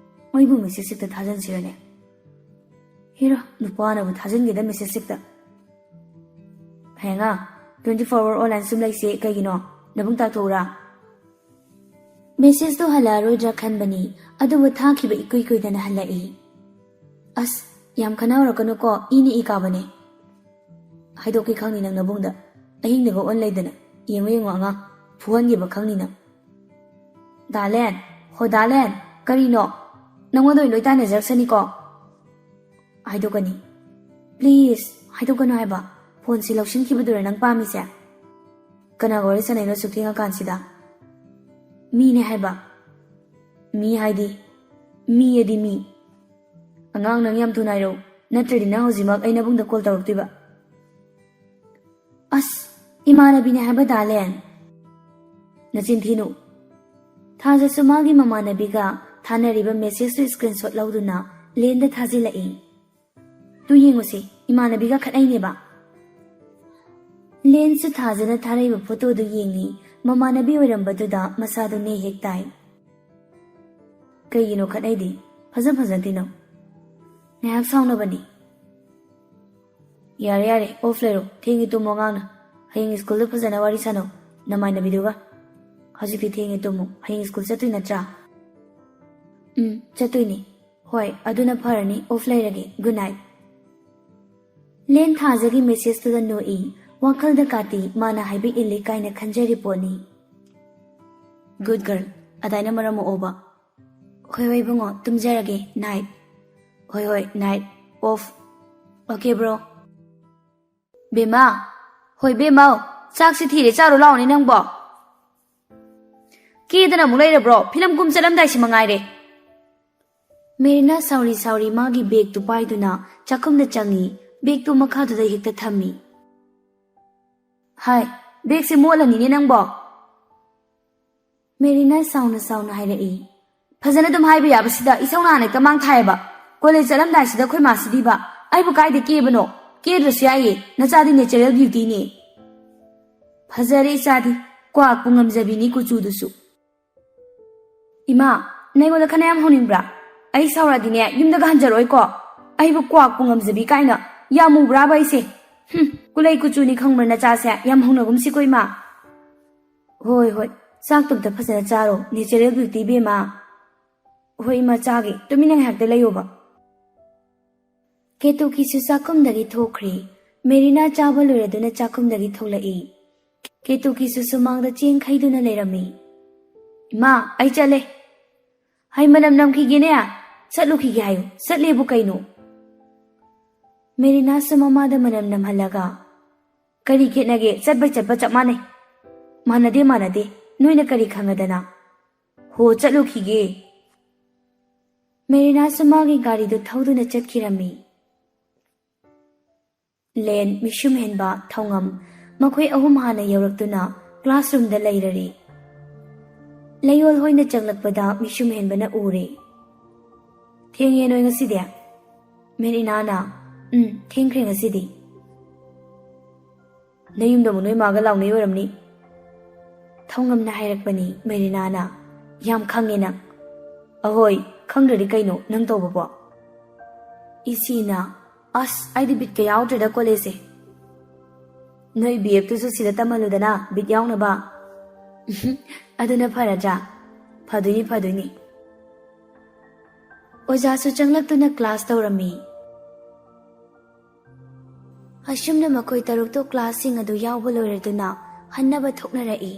ꯑꯩꯕꯨ ꯃꯦꯁꯦꯖ ꯍꯦꯛꯇ ꯊꯥꯖꯤꯟꯁꯤꯔꯅꯦ? ꯍꯦꯔꯥ, ꯅꯨꯄꯥꯅꯕꯨ ꯊꯥꯖꯤꯟꯒꯦꯗ ꯃꯦꯁꯦꯖ ꯍꯦꯛꯇ꯫ ꯍꯌꯦꯡꯉꯥ, twenty four hour online ꯁꯨꯝ ꯂꯩꯁꯦ ꯀꯩꯒꯤꯅꯣ? ꯅꯕꯨꯡ ꯇꯥꯛꯊꯣꯛꯎꯔꯥ? ꯃꯦꯁꯦꯖꯇꯣ ꯍꯜꯂꯛꯑꯔꯣꯏꯗ꯭ꯔꯥ ꯈꯟꯕꯅꯤ, ꯑꯗꯨꯕꯨ ꯊꯥꯈꯤꯕ ꯏꯀꯨꯏ ꯀꯨꯏꯗꯅ ꯍꯜꯂꯛꯏ꯫ ꯑꯁ, ꯌꯥꯝ ꯈꯟꯅꯍꯧꯔꯛꯀꯅꯨꯀꯣ, ꯏꯅ ꯏ ꯀꯥꯕꯅꯦ꯫ ꯍꯥꯏꯗꯣꯛꯀꯦ ꯈꯪꯅꯤ ꯅꯪ ꯅꯕꯨꯡꯗ꯫ ꯑꯍꯤꯡꯗꯒ ꯑꯣꯟ ꯂꯩꯗꯅ꯫ ꯌꯦꯡꯉꯨ ꯌꯦꯡꯉꯨ ꯑꯉꯥꯡ, ꯐꯨꯍꯟꯒꯦꯕ ꯈꯪꯅꯤ ꯅꯪ꯫ ꯗꯥꯂꯦꯟ, ꯍꯣ ꯗꯥꯂꯦꯟ, ꯀꯔꯤꯅꯣ? ꯅꯪꯉꯣꯟꯗ ꯑꯣꯏꯅ ꯂꯣꯏ ꯇꯥꯏꯅꯖꯔꯛꯁꯅꯤꯀꯣ꯫ ꯍꯥꯏꯗꯣꯛꯀꯅꯤ꯫ ꯄ꯭ꯂꯤꯖ, ꯍꯥꯏꯗꯣꯛꯀꯅꯨ ꯍꯥꯏꯕ꯫ ꯐꯣꯟꯁꯤ ꯂꯧꯁꯤꯟꯈꯤꯕꯗꯨꯔ ꯅꯪ ꯄꯥꯝꯃꯤꯁꯦ? ꯀꯅꯥꯒ ꯋꯥꯔꯤ ꯁꯥꯟꯅꯩꯅꯣ ꯑꯁꯨꯛ ꯊꯦꯡꯉꯀꯥꯟꯁꯤꯗ? ꯃꯤꯅꯦ ꯍꯥꯏꯕ꯫ ꯃꯤ ꯍꯥꯏꯗꯤ? ꯃꯤ ꯑꯗꯤ ꯃꯤ꯫ ꯑꯉꯥꯡ, ꯅꯪ ꯌꯥꯝ ꯊꯨꯅ ꯍꯥꯏꯔꯛꯎ, ꯅꯠꯇ꯭ꯔꯗꯤ ꯅꯪ ꯍꯧꯖꯤꯛꯃꯛ ꯑꯩ ꯅꯕꯨꯡꯗ ꯀꯣꯜ ꯇꯧꯔꯛꯇꯣꯏꯕ꯫ ꯑꯁ, ꯏꯃꯥꯟꯅꯕꯤꯅꯦ ꯍꯥꯏꯕ ꯗꯥꯂꯦꯟ꯫ ꯅꯆꯤꯟ ꯊꯤꯅꯨ꯫ ꯊꯥꯖꯁꯨ ꯃꯥꯒꯤ ꯃꯃꯥꯟꯅꯕꯤꯒ ꯊꯥꯅꯔꯤꯕ ꯃꯦꯁꯦꯖꯇꯨ ꯁ꯭ꯀ꯭ꯔꯤꯟꯁꯣꯠ ꯂꯧꯗꯨꯅ ꯂꯦꯟꯗ ꯊꯥꯖꯤꯜꯂꯛꯏ꯫ ꯇꯨ ꯌꯦꯡꯉꯨꯁꯦ, ꯏꯃꯥꯟꯅꯕꯤꯒ ꯈꯠꯅꯩꯅꯦꯕ꯫ ꯂꯦꯟꯁꯨ ꯊꯥꯖꯅ ꯊꯥꯔꯛꯏꯕ ꯐꯣꯇꯣꯗꯨ ꯌꯦꯡꯉꯤ꯫ ꯃꯃꯥꯟꯅꯕꯤ ꯑꯣꯏꯔꯝꯕꯗꯨꯗ ꯃꯁꯥꯗꯨ ꯅꯦ ꯍꯦꯛ ꯇꯥꯏ꯫ ꯀꯩꯒꯤꯅꯣ ꯈꯠꯅꯩꯗꯤ? ꯐꯖ ꯐꯖꯗꯦ ꯅꯪ꯫ ꯉꯥꯏꯍꯥꯛ ꯁꯥꯎꯅꯕꯅꯤ꯫ ꯌꯥꯔꯦ ꯌꯥꯔꯦ, ꯑꯣꯐ ꯂꯩꯔꯣ, ꯊꯦꯡꯉꯦ ꯇꯨꯝꯃꯣ ꯑꯉꯥꯡꯅ꯫ ꯍꯌꯦꯡ ꯁ꯭ꯀꯨꯜꯗ ꯐꯖꯅ ꯋꯥꯔꯤ ꯁꯥꯟꯅꯧ ꯅꯃꯥꯟꯅꯕꯤꯗꯨꯒ꯫ ꯍꯧꯖꯤꯛꯇꯤ ꯊꯦꯡꯉꯦ ꯇꯨꯝꯃꯣ, ꯍꯌꯦꯡ ꯁ꯭ꯀꯨꯜ ꯆꯠꯇꯣꯏ ꯅꯠꯇ꯭ꯔꯥ? ꯎꯝ, ꯆꯠꯇꯣꯏꯅꯤ꯫ ꯍꯣꯏ, ꯑꯗꯨꯅ ꯐꯔꯅꯤ, ꯑꯣꯐ ꯂꯩꯔꯒꯦ, ꯒꯨꯗ ꯅꯥꯏꯠ꯫ ꯂꯦꯟ ꯊꯥꯖꯒꯤ ꯃꯦꯁꯦꯖꯇꯨꯗ ꯅꯣꯛꯏ꯫ ꯋꯥꯈꯜꯗ ꯀꯥꯇꯤ ꯃꯥꯅ ꯍꯥꯏꯕ ꯏꯜꯂꯤ ꯀꯥꯏꯅ ꯈꯟꯖꯔꯤ ꯄꯣꯠꯅꯤ꯫ ꯒꯨꯗ ꯒꯔꯜ, ꯑꯗꯥꯏꯅ ꯃꯔꯝ ꯃꯣꯛꯑꯣꯕ꯫ ꯍꯣꯏ ꯍꯣꯏ ꯏꯕꯨꯡꯉꯣ, ꯇꯨꯝꯖꯔꯒꯦ, ꯅꯥꯏꯠ꯫ ꯍꯣꯏ ꯍꯣꯏ, ꯅꯥꯏꯠ ꯑꯣꯐ꯫ Okay bro. ꯕꯦꯝꯃ, ꯍꯣꯏ ꯕꯦꯝꯃꯧ, ꯆꯥꯛꯁꯤ ꯊꯤꯔꯦ, ꯆꯥꯔꯨ ꯂꯥꯎꯅꯦ ꯅꯪꯕꯣ꯫ ꯀꯦꯗꯅ ꯑꯃꯨꯛ ꯂꯩꯔꯕ꯭ꯔꯣ? ꯐꯤꯂꯝ ꯀꯨꯝ ꯆꯠꯂꯝꯗꯥꯏꯁꯤ ꯃꯉꯥꯏꯔꯦ꯫ ꯃꯦꯔꯤꯅꯥ ꯁꯥꯎꯔꯤ ꯁꯥꯎꯔꯤ ꯃꯥꯒꯤ ꯕꯦꯒꯇꯨ ꯄꯥꯏꯗꯨꯅ ꯆꯥꯛꯈꯨꯝꯗ ꯆꯪꯉꯤ꯫ ꯕꯦꯒꯇꯨ ꯃꯈꯥꯗꯨꯗ ꯍꯦꯛꯇ ꯊꯝꯃꯤ꯫ ꯍꯥꯏ, ꯕꯦꯒꯁꯦ ꯃꯣꯠꯂꯅꯤꯅꯦ ꯅꯪꯕꯣ꯫ ꯃꯦꯔꯤꯅꯥ ꯁꯥꯎꯅ ꯁꯥꯎꯅ ꯍꯥꯏꯔꯛꯏ꯫ ꯐꯖꯅ ꯑꯗꯨꯝ ꯍꯥꯏꯕ ꯌꯥꯕꯁꯤꯗ ꯏꯁꯧ ꯅꯥꯅ ꯍꯦꯛꯇ ꯃꯥꯡ ꯊꯥꯏꯑꯕ꯫ ꯀꯣꯂꯦꯖ ꯆꯠꯂꯝꯗꯥꯏꯁꯤꯗ ꯑꯩꯈꯣꯏ ꯃꯥꯁꯤꯗꯤꯕ, ꯑꯩꯕꯨ ꯀꯥꯏꯗ ꯀꯦꯕꯅꯣ? ꯀꯦꯗ꯭ꯔꯁꯨ ꯌꯥꯏꯌꯦ, ꯅꯆꯥꯗꯤ natural beautyꯅꯦ꯫ ꯐꯖꯔꯦ ꯏꯆꯥꯗꯤ, ꯀ꯭ꯋꯥꯛꯄꯨ ꯉꯝꯖꯕꯤꯅꯤ ꯀꯨꯆꯨꯗꯨꯁꯨ꯫ ꯏꯃꯥ, ꯅꯪꯉꯣꯟꯗ ꯈꯠꯅ ꯌꯥꯝ ꯍꯧꯅꯤꯡꯕ꯭ꯔꯥ? ꯑꯩ ꯁꯥꯎꯔꯛꯑꯗꯤꯅꯦ, ꯌꯨꯝꯗꯒ ꯍꯟꯖꯔꯛꯑꯣꯏꯀꯣ꯫ ꯑꯩꯕꯨ ꯀ꯭ꯋꯥꯛꯄꯨ ꯉꯝꯖꯕꯤ ꯀꯥꯏꯅ꯫ ꯌꯥꯝ ꯎꯕ꯭ꯔꯥꯕ ꯑꯩꯁꯦ? ꯍꯨꯝ, ꯀꯨꯂꯩ ꯀꯨꯆꯨꯅꯤ ꯈꯪꯕ꯭ꯔꯥ ꯅꯆꯥꯁꯦ? ꯌꯥꯝ ꯍꯧꯅꯒꯨꯝꯁꯤꯀꯣ ꯏꯃꯥ꯫ ꯍꯣꯏ, ꯍꯣꯏ, ꯆꯥꯛꯇꯨ ꯑꯝꯇ ꯐꯖꯅ ꯆꯥꯔꯣ, natural beauty ꯏꯕꯦꯝꯃ꯫ ꯍꯣꯏ ꯏꯃꯥ, ꯆꯥꯒꯦ, ꯇꯨꯃꯤꯟꯅ ꯉꯥꯏꯍꯥꯛꯇ ꯂꯩꯌꯣꯕ꯫ ꯀꯦꯇꯨꯀꯤꯁꯨ ꯆꯥꯛꯈꯨꯝꯗꯒꯤ ꯊꯣꯛꯈ꯭ꯔꯦ꯫ ꯃꯦꯔꯤꯅꯥ ꯆꯥꯕ ꯂꯣꯏꯔꯗꯨꯅ ꯆꯥꯛꯈꯨꯝꯗꯒꯤ ꯊꯣꯛꯂꯛꯏ꯫ ꯀꯦꯇꯨꯀꯤꯁꯨ ꯁꯨꯃꯥꯡꯗ ꯆꯦꯡ ꯈꯩꯗꯨꯅ ꯂꯩꯔꯝꯃꯤ꯫ "ꯏꯃꯥ, ꯑꯩ ꯆꯠꯂꯦ꯫ ꯍꯩ ꯃꯅꯝ ꯅꯝꯈꯤꯒꯦꯅꯦ꯫ ꯆꯠꯂꯨꯈꯤꯒꯦ ꯍꯥꯏꯌꯨ꯫ ꯆꯠꯂꯦꯕꯨ ꯀꯩꯅꯣ?" ꯃꯦꯔꯤꯅꯥꯁꯨ ꯃꯃꯥꯗ ꯃꯅꯝ ꯅꯝꯍꯜꯂꯒ, "ꯀꯔꯤ ꯈꯦꯠꯅꯒꯦ? ꯆꯠꯄꯩ ꯆꯠꯄ ꯆꯞ ꯃꯥꯟꯅꯩ꯫ ꯃꯥꯟꯅꯗꯦ, ꯃꯥꯟꯅꯗꯦ꯫ ꯅꯣꯏꯅ ꯀꯔꯤ ꯈꯪꯉꯗꯅ? ꯍꯣ, ꯆꯠꯂꯨꯈꯤꯒꯦ꯫" ꯃꯦꯔꯤꯅꯥꯁꯨ ꯃꯥꯒꯤ ꯒꯥꯔꯤꯗꯨ ꯊꯧꯗꯨꯅ ꯆꯠꯈꯤꯔꯝꯃꯤ꯫ ꯂꯦꯟ, ꯃꯤꯁꯨꯝ ꯍꯦꯟꯕ, ꯊꯧꯉꯝ, ꯃꯈꯣꯏ ꯑꯍꯨꯝ ꯍꯥꯟꯅ ꯌꯧꯔꯛꯇꯨꯅ classroomꯗ ꯂꯩꯔꯔꯤ꯫ ꯂꯩꯌꯣꯜ ꯍꯣꯏꯅ ꯆꯪꯂꯛꯄꯗ ꯃꯤꯁꯨꯝ ꯍꯦꯟꯕꯅ ꯎꯔꯦ꯫ "ꯊꯦꯡꯉꯦ ꯅꯣꯏ ꯉꯁꯤꯗꯤ?" ꯃꯦꯔꯤꯅꯥꯅ, "ꯎꯝ, ꯊꯦꯡꯈ꯭ꯔꯦ ꯉꯁꯤꯗꯤ꯫" "ꯅꯌꯨꯝꯗ ꯑꯃꯨꯛ ꯅꯣꯏ ꯃꯥꯒ ꯂꯥꯎꯅꯩ ꯑꯣꯏꯔꯝꯅꯤ꯫" ꯊꯧꯉꯝꯅ ꯍꯥꯏꯔꯛꯄꯅꯤ꯫ ꯃꯦꯔꯤꯅꯥꯅ, "ꯌꯥꯝ ꯈꯪꯉꯦ ꯅꯪ꯫" "ꯑꯍꯣꯏ, ꯈꯪꯗ꯭ꯔꯗꯤ ꯀꯩꯅꯣ ꯅꯪ ꯇꯧꯕꯕꯣ?" ꯏꯆꯦꯅ, "ꯑꯁ, ꯑꯩꯗꯤ ꯕꯤꯠꯀ ꯌꯥꯎꯗ꯭ꯔꯦꯗ ꯀꯣꯂꯦꯖꯁꯦ꯫" "ꯅꯣꯏ ꯕꯤ ꯑꯦꯐꯇꯨꯁꯨ ꯁꯤꯗ ꯇꯝꯍꯜꯂꯨꯗꯅ, ꯕꯤꯠ ꯌꯥꯎꯅꯕ꯫" "ꯑꯗꯨꯅ ꯐꯔꯗ꯭ꯔꯥ?" "ꯐꯗꯣꯏꯅꯤ, ꯐꯗꯣꯏꯅꯤ꯫" ꯑꯣꯖꯥꯁꯨ ꯆꯪꯂꯛꯇꯨꯅ class ꯇꯧꯔꯝꯃꯤ꯫ ꯑꯁꯨꯝꯅ ꯃꯈꯣꯏ ꯇꯔꯨꯛꯇꯨ classꯁꯤꯡ ꯑꯗꯨ ꯌꯥꯎꯕ ꯂꯣꯏꯔꯗꯨꯅ ꯍꯟꯅꯕ ꯊꯣꯛꯅꯔꯛꯏ꯫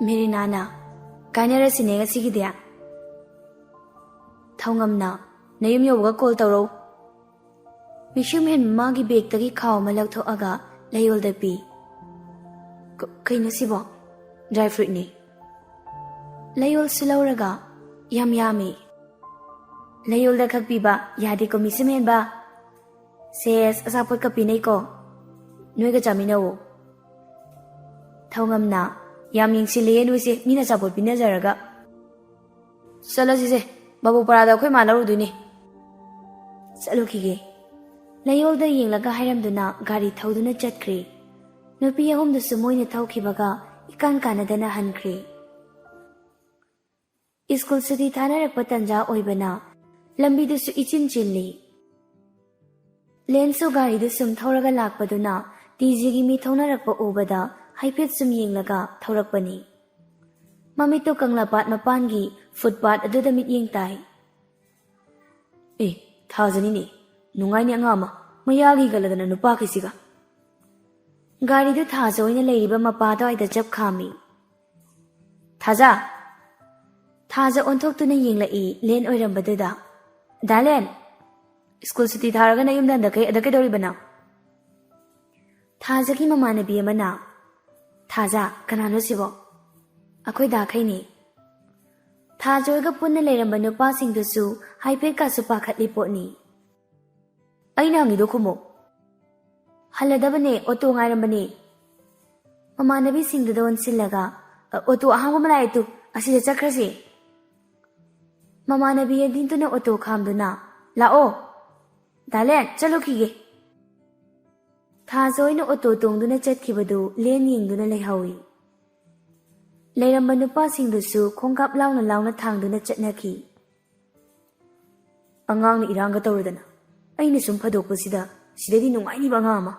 ꯃꯦꯔꯤꯅꯥꯅ, "ꯀꯥꯏꯅꯔꯁꯤꯅꯦ ꯉꯁꯤꯒꯤꯗꯤ꯫" ꯊꯧꯉꯝꯅ, "ꯅꯌꯨꯝ ꯌꯧꯕꯒ call ꯇꯧꯔꯛꯎ꯫" ꯃꯤꯁꯨꯝ ꯍꯦꯟꯕ ꯃꯥꯒꯤ bagꯇꯒꯤ ꯈꯥꯎ ꯑꯃ ꯂꯧꯊꯣꯛꯑꯒ ꯂꯩꯌꯣꯜꯗ ꯄꯤ꯫ "ꯀ-, ꯀꯩꯅꯣ ꯁꯤꯕꯣ?" "Dry fruitꯅꯤ꯫" ꯂꯩꯌꯣꯜꯁꯨ ꯂꯧꯔꯒ, "ꯌꯥꯝ ꯌꯥꯝꯃꯤ꯫" ꯂꯩꯌꯣꯜꯗ ꯈꯛ ꯄꯤꯕ ꯌꯥꯗꯦꯀꯣ ꯃꯤꯁꯨꯝ ꯍꯦꯟꯕ꯫ "ꯁꯦꯁ, ꯑꯆꯥꯄꯣꯠꯀ ꯄꯤꯅꯩꯀꯣ꯫ ꯅꯣꯏꯒ ꯆꯥꯃꯤꯟꯅꯧꯋꯣ꯫" ꯊꯧꯉꯝꯅ, "ꯌꯥꯝ ꯌꯦꯡꯁꯤꯜꯂꯦ ꯅꯣꯏꯁꯦ, ꯃꯤꯅ ꯑꯆꯥꯄꯣꯠ ꯄꯤꯅꯖꯔꯒ꯫" "ꯆꯠꯂꯁꯤꯁꯦ, ꯕꯥꯕꯨꯄꯥꯔꯥꯗ ꯑꯩꯈꯣꯏ ꯃꯥ ꯂꯧꯔꯨꯗꯣꯏꯅꯦ꯫" "ꯆꯠꯂꯨꯈꯤꯒꯦ꯫" ꯂꯩꯌꯣꯜꯗ ꯌꯦꯡꯂꯒ ꯍꯥꯏꯔꯝꯗꯨꯅ ꯒꯥꯔꯤ ꯊꯧꯗꯨꯅ ꯆꯠꯈ꯭ꯔꯦ꯫ ꯅꯨꯄꯤ ꯑꯍꯨꯝꯗꯨꯁꯨ ꯃꯣꯏꯅ ꯊꯧꯈꯤꯕꯒ ꯏꯀꯥꯟ ꯀꯥꯟꯅꯗꯅ ꯍꯟꯈ꯭ꯔꯦ꯫ ꯁ꯭ꯀꯨꯜ ꯁꯨꯇꯤ ꯊꯥꯅꯔꯛꯄ ꯇꯟꯖꯥ ꯑꯣꯏꯕꯅ ꯂꯝꯕꯤꯗꯨꯁꯨ ꯏꯆꯤꯟ ꯆꯤꯜꯂꯤ꯫ ꯂꯦꯟꯁꯨ ꯒꯥꯔꯤꯗꯨ ꯁꯨꯝ ꯊꯧꯔꯒ ꯂꯥꯛꯄꯗꯨꯅ ꯇꯤꯖꯤꯒꯤ ꯃꯤ ꯊꯧꯅꯔꯛꯄ ꯎꯕꯗ ꯍꯥꯏꯐꯦꯠ ꯁꯨꯝ ꯌꯦꯡꯂꯒ ꯊꯧꯔꯛꯄꯅꯤ꯫ ꯃꯃꯤꯠꯇꯨ ꯀꯪꯂꯥꯄꯥꯠ ꯃꯄꯥꯟꯒꯤ ꯐꯨꯠꯄꯥꯠ ꯑꯗꯨꯗ ꯃꯤꯠꯌꯦꯡ ꯇꯥꯏ꯫ "ꯑꯦ, ꯊꯥꯖꯅꯤꯅꯦ꯫ ꯅꯨꯡꯉꯥꯏꯅꯤ ꯑꯉꯥꯡ ꯑꯃ꯫ ꯃꯌꯥꯒꯤ ꯒꯜꯂꯗꯅ ꯅꯨꯄꯥꯈꯩꯁꯤꯒ꯫" ꯒꯥꯔꯤꯗꯨ ꯊꯥꯖ ꯑꯣꯏꯅ ꯂꯩꯔꯤꯕ ꯃꯄꯥ ꯑꯗꯨꯋꯥꯏꯗ ꯆꯞ ꯈꯥꯝꯃꯤ꯫ "ꯊꯥꯖ!" ꯊꯥꯖ ꯑꯣꯟꯊꯣꯛꯇꯨꯅ ꯌꯦꯡꯂꯛꯏ ꯂꯦꯟ ꯑꯣꯏꯔꯝꯕꯗꯨꯗ꯫ "ꯗꯥ ꯂꯦꯟ, ꯁ꯭ꯀꯨꯜ ꯁꯨꯇꯤ ꯊꯥꯔꯒ ꯅꯌꯨꯝꯗ ꯍꯟꯗꯛꯈꯩ ꯑꯗ ꯀꯩꯗꯧꯔꯤꯕ ꯅꯪ?" ꯊꯥꯖꯒꯤ ꯃꯃꯥꯟꯅꯕꯤ ꯑꯃꯅ, "ꯊꯥꯖ, ꯀꯅꯥꯅꯣ ꯁꯤꯕꯣ?" "ꯑꯩꯈꯣꯏ ꯗꯥꯈꯩꯅꯤ꯫" ꯊꯥꯖ ꯍꯣꯏꯒ ꯄꯨꯟꯅ ꯂꯩꯔꯝꯕ ꯅꯨꯄꯥꯁꯤꯡꯗꯨꯁꯨ ꯍꯥꯏꯐꯦꯠꯀꯁꯨ ꯄꯥꯈꯠꯂꯤ ꯄꯣꯠꯅꯤ꯫ "ꯑꯩꯅ ꯍꯪꯉꯤꯗꯣ ꯈꯨꯝꯃꯣ꯫" "ꯍꯜꯂꯗꯕꯅꯦ, ꯑꯣꯇꯣ ꯉꯥꯏꯔꯝꯕꯅꯦ꯫" ꯃꯃꯥꯟꯅꯕꯤꯁꯤꯡꯗꯨꯗ ꯑꯣꯟꯁꯤꯜꯂꯒ, "ꯑ, ꯑꯣꯇꯣ ꯑꯍꯥꯡꯕ ꯑꯃ ꯂꯥꯛꯑꯦ ꯇꯨ, ꯑꯁꯤꯗ ꯆꯠꯈ꯭ꯔꯁꯤ꯫" ꯃꯃꯥꯟꯅꯕꯤ ꯑꯅꯤꯗꯨꯅ ꯑꯣꯇꯣ ꯈꯥꯝꯗꯨꯅ, "ꯂꯥꯛꯑꯣ꯫ ꯗꯥ ꯂꯦꯟ, ꯆꯠꯂꯨꯈꯤꯒꯦ꯫" ꯊꯥꯖ ꯍꯣꯏꯅ ꯑꯣꯇꯣ ꯇꯣꯡꯗꯨꯅ ꯆꯠꯈꯤꯕꯗꯨ ꯂꯦꯟ ꯌꯦꯡꯗꯨꯅ ꯂꯩꯍꯧꯏ꯫ ꯂꯩꯔꯝꯕ ꯅꯨꯄꯥꯁꯤꯡꯗꯨꯁꯨ ꯈꯣꯡꯀꯥꯞ ꯂꯥꯎꯅ ꯂꯥꯎꯅ ꯊꯥꯡꯗꯨꯅ ꯆꯠꯅꯈꯤ꯫ "ꯑꯉꯥꯡꯅ ꯏꯔꯥꯡꯒ ꯇꯧꯔꯗꯅ, ꯑꯩꯅ ꯁꯨꯝ ꯐꯥꯗꯣꯛꯄꯁꯤꯗ, ꯁꯤꯗꯗꯤ ꯅꯨꯡꯉꯥꯏꯅꯤꯕ ꯑꯉꯥꯡ ꯑꯃ꯫"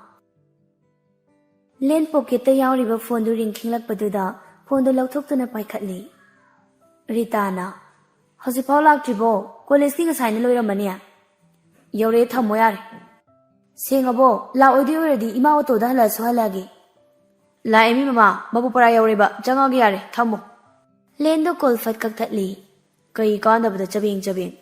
ꯂꯦꯟ ꯄꯣꯀꯦꯠꯇ ꯌꯥꯎꯔꯤꯕ ꯐꯣꯟꯗꯨ ꯔꯤꯡ ꯈꯤꯡꯂꯛꯄꯗꯨꯗ ꯐꯣꯟꯗꯨ ꯂꯧꯊꯣꯛꯇꯨꯅ ꯄꯥꯏꯈꯠꯂꯤ꯫ ꯔꯤꯇꯥꯅ, "ꯍꯧꯖꯤꯛꯐꯥꯎ ꯂꯥꯛꯇ꯭ꯔꯤꯕꯣ? ꯀꯣꯂꯦꯖꯇꯤ ꯉꯁꯥꯏꯅ ꯂꯣꯏꯔꯝꯃꯅꯤ꯫" "ꯌꯧꯔꯛꯑꯦ, ꯊꯝꯃꯣ ꯌꯥꯔꯦ꯫" "ꯁꯦꯡꯉꯕꯣ? ꯂꯥꯛꯑꯣꯏꯗꯣꯏ ꯑꯣꯏꯔꯗꯤ ꯏꯃꯥ ꯑꯣꯇꯣꯗ ꯍꯜꯂꯛꯑꯁꯨ ꯍꯜꯂꯛꯑꯒꯦ꯫" "ꯂꯥꯛꯑꯦ ꯃꯤ ꯃꯃꯥ, ꯃꯕꯨꯄꯔꯥ ꯌꯧꯔꯦꯕ, ꯆꯪꯉꯛꯑꯒꯦ ꯌꯥꯔꯦ, ꯊꯝꯃꯣ꯫" ꯂꯦꯟꯗꯣ ꯀꯣꯜ ꯐꯠ ꯀꯛꯊꯠꯂꯤ꯫ ꯀꯩ ꯀꯥꯟꯗꯕꯗ ꯆꯕꯦꯡ ꯆꯕꯦꯡ꯫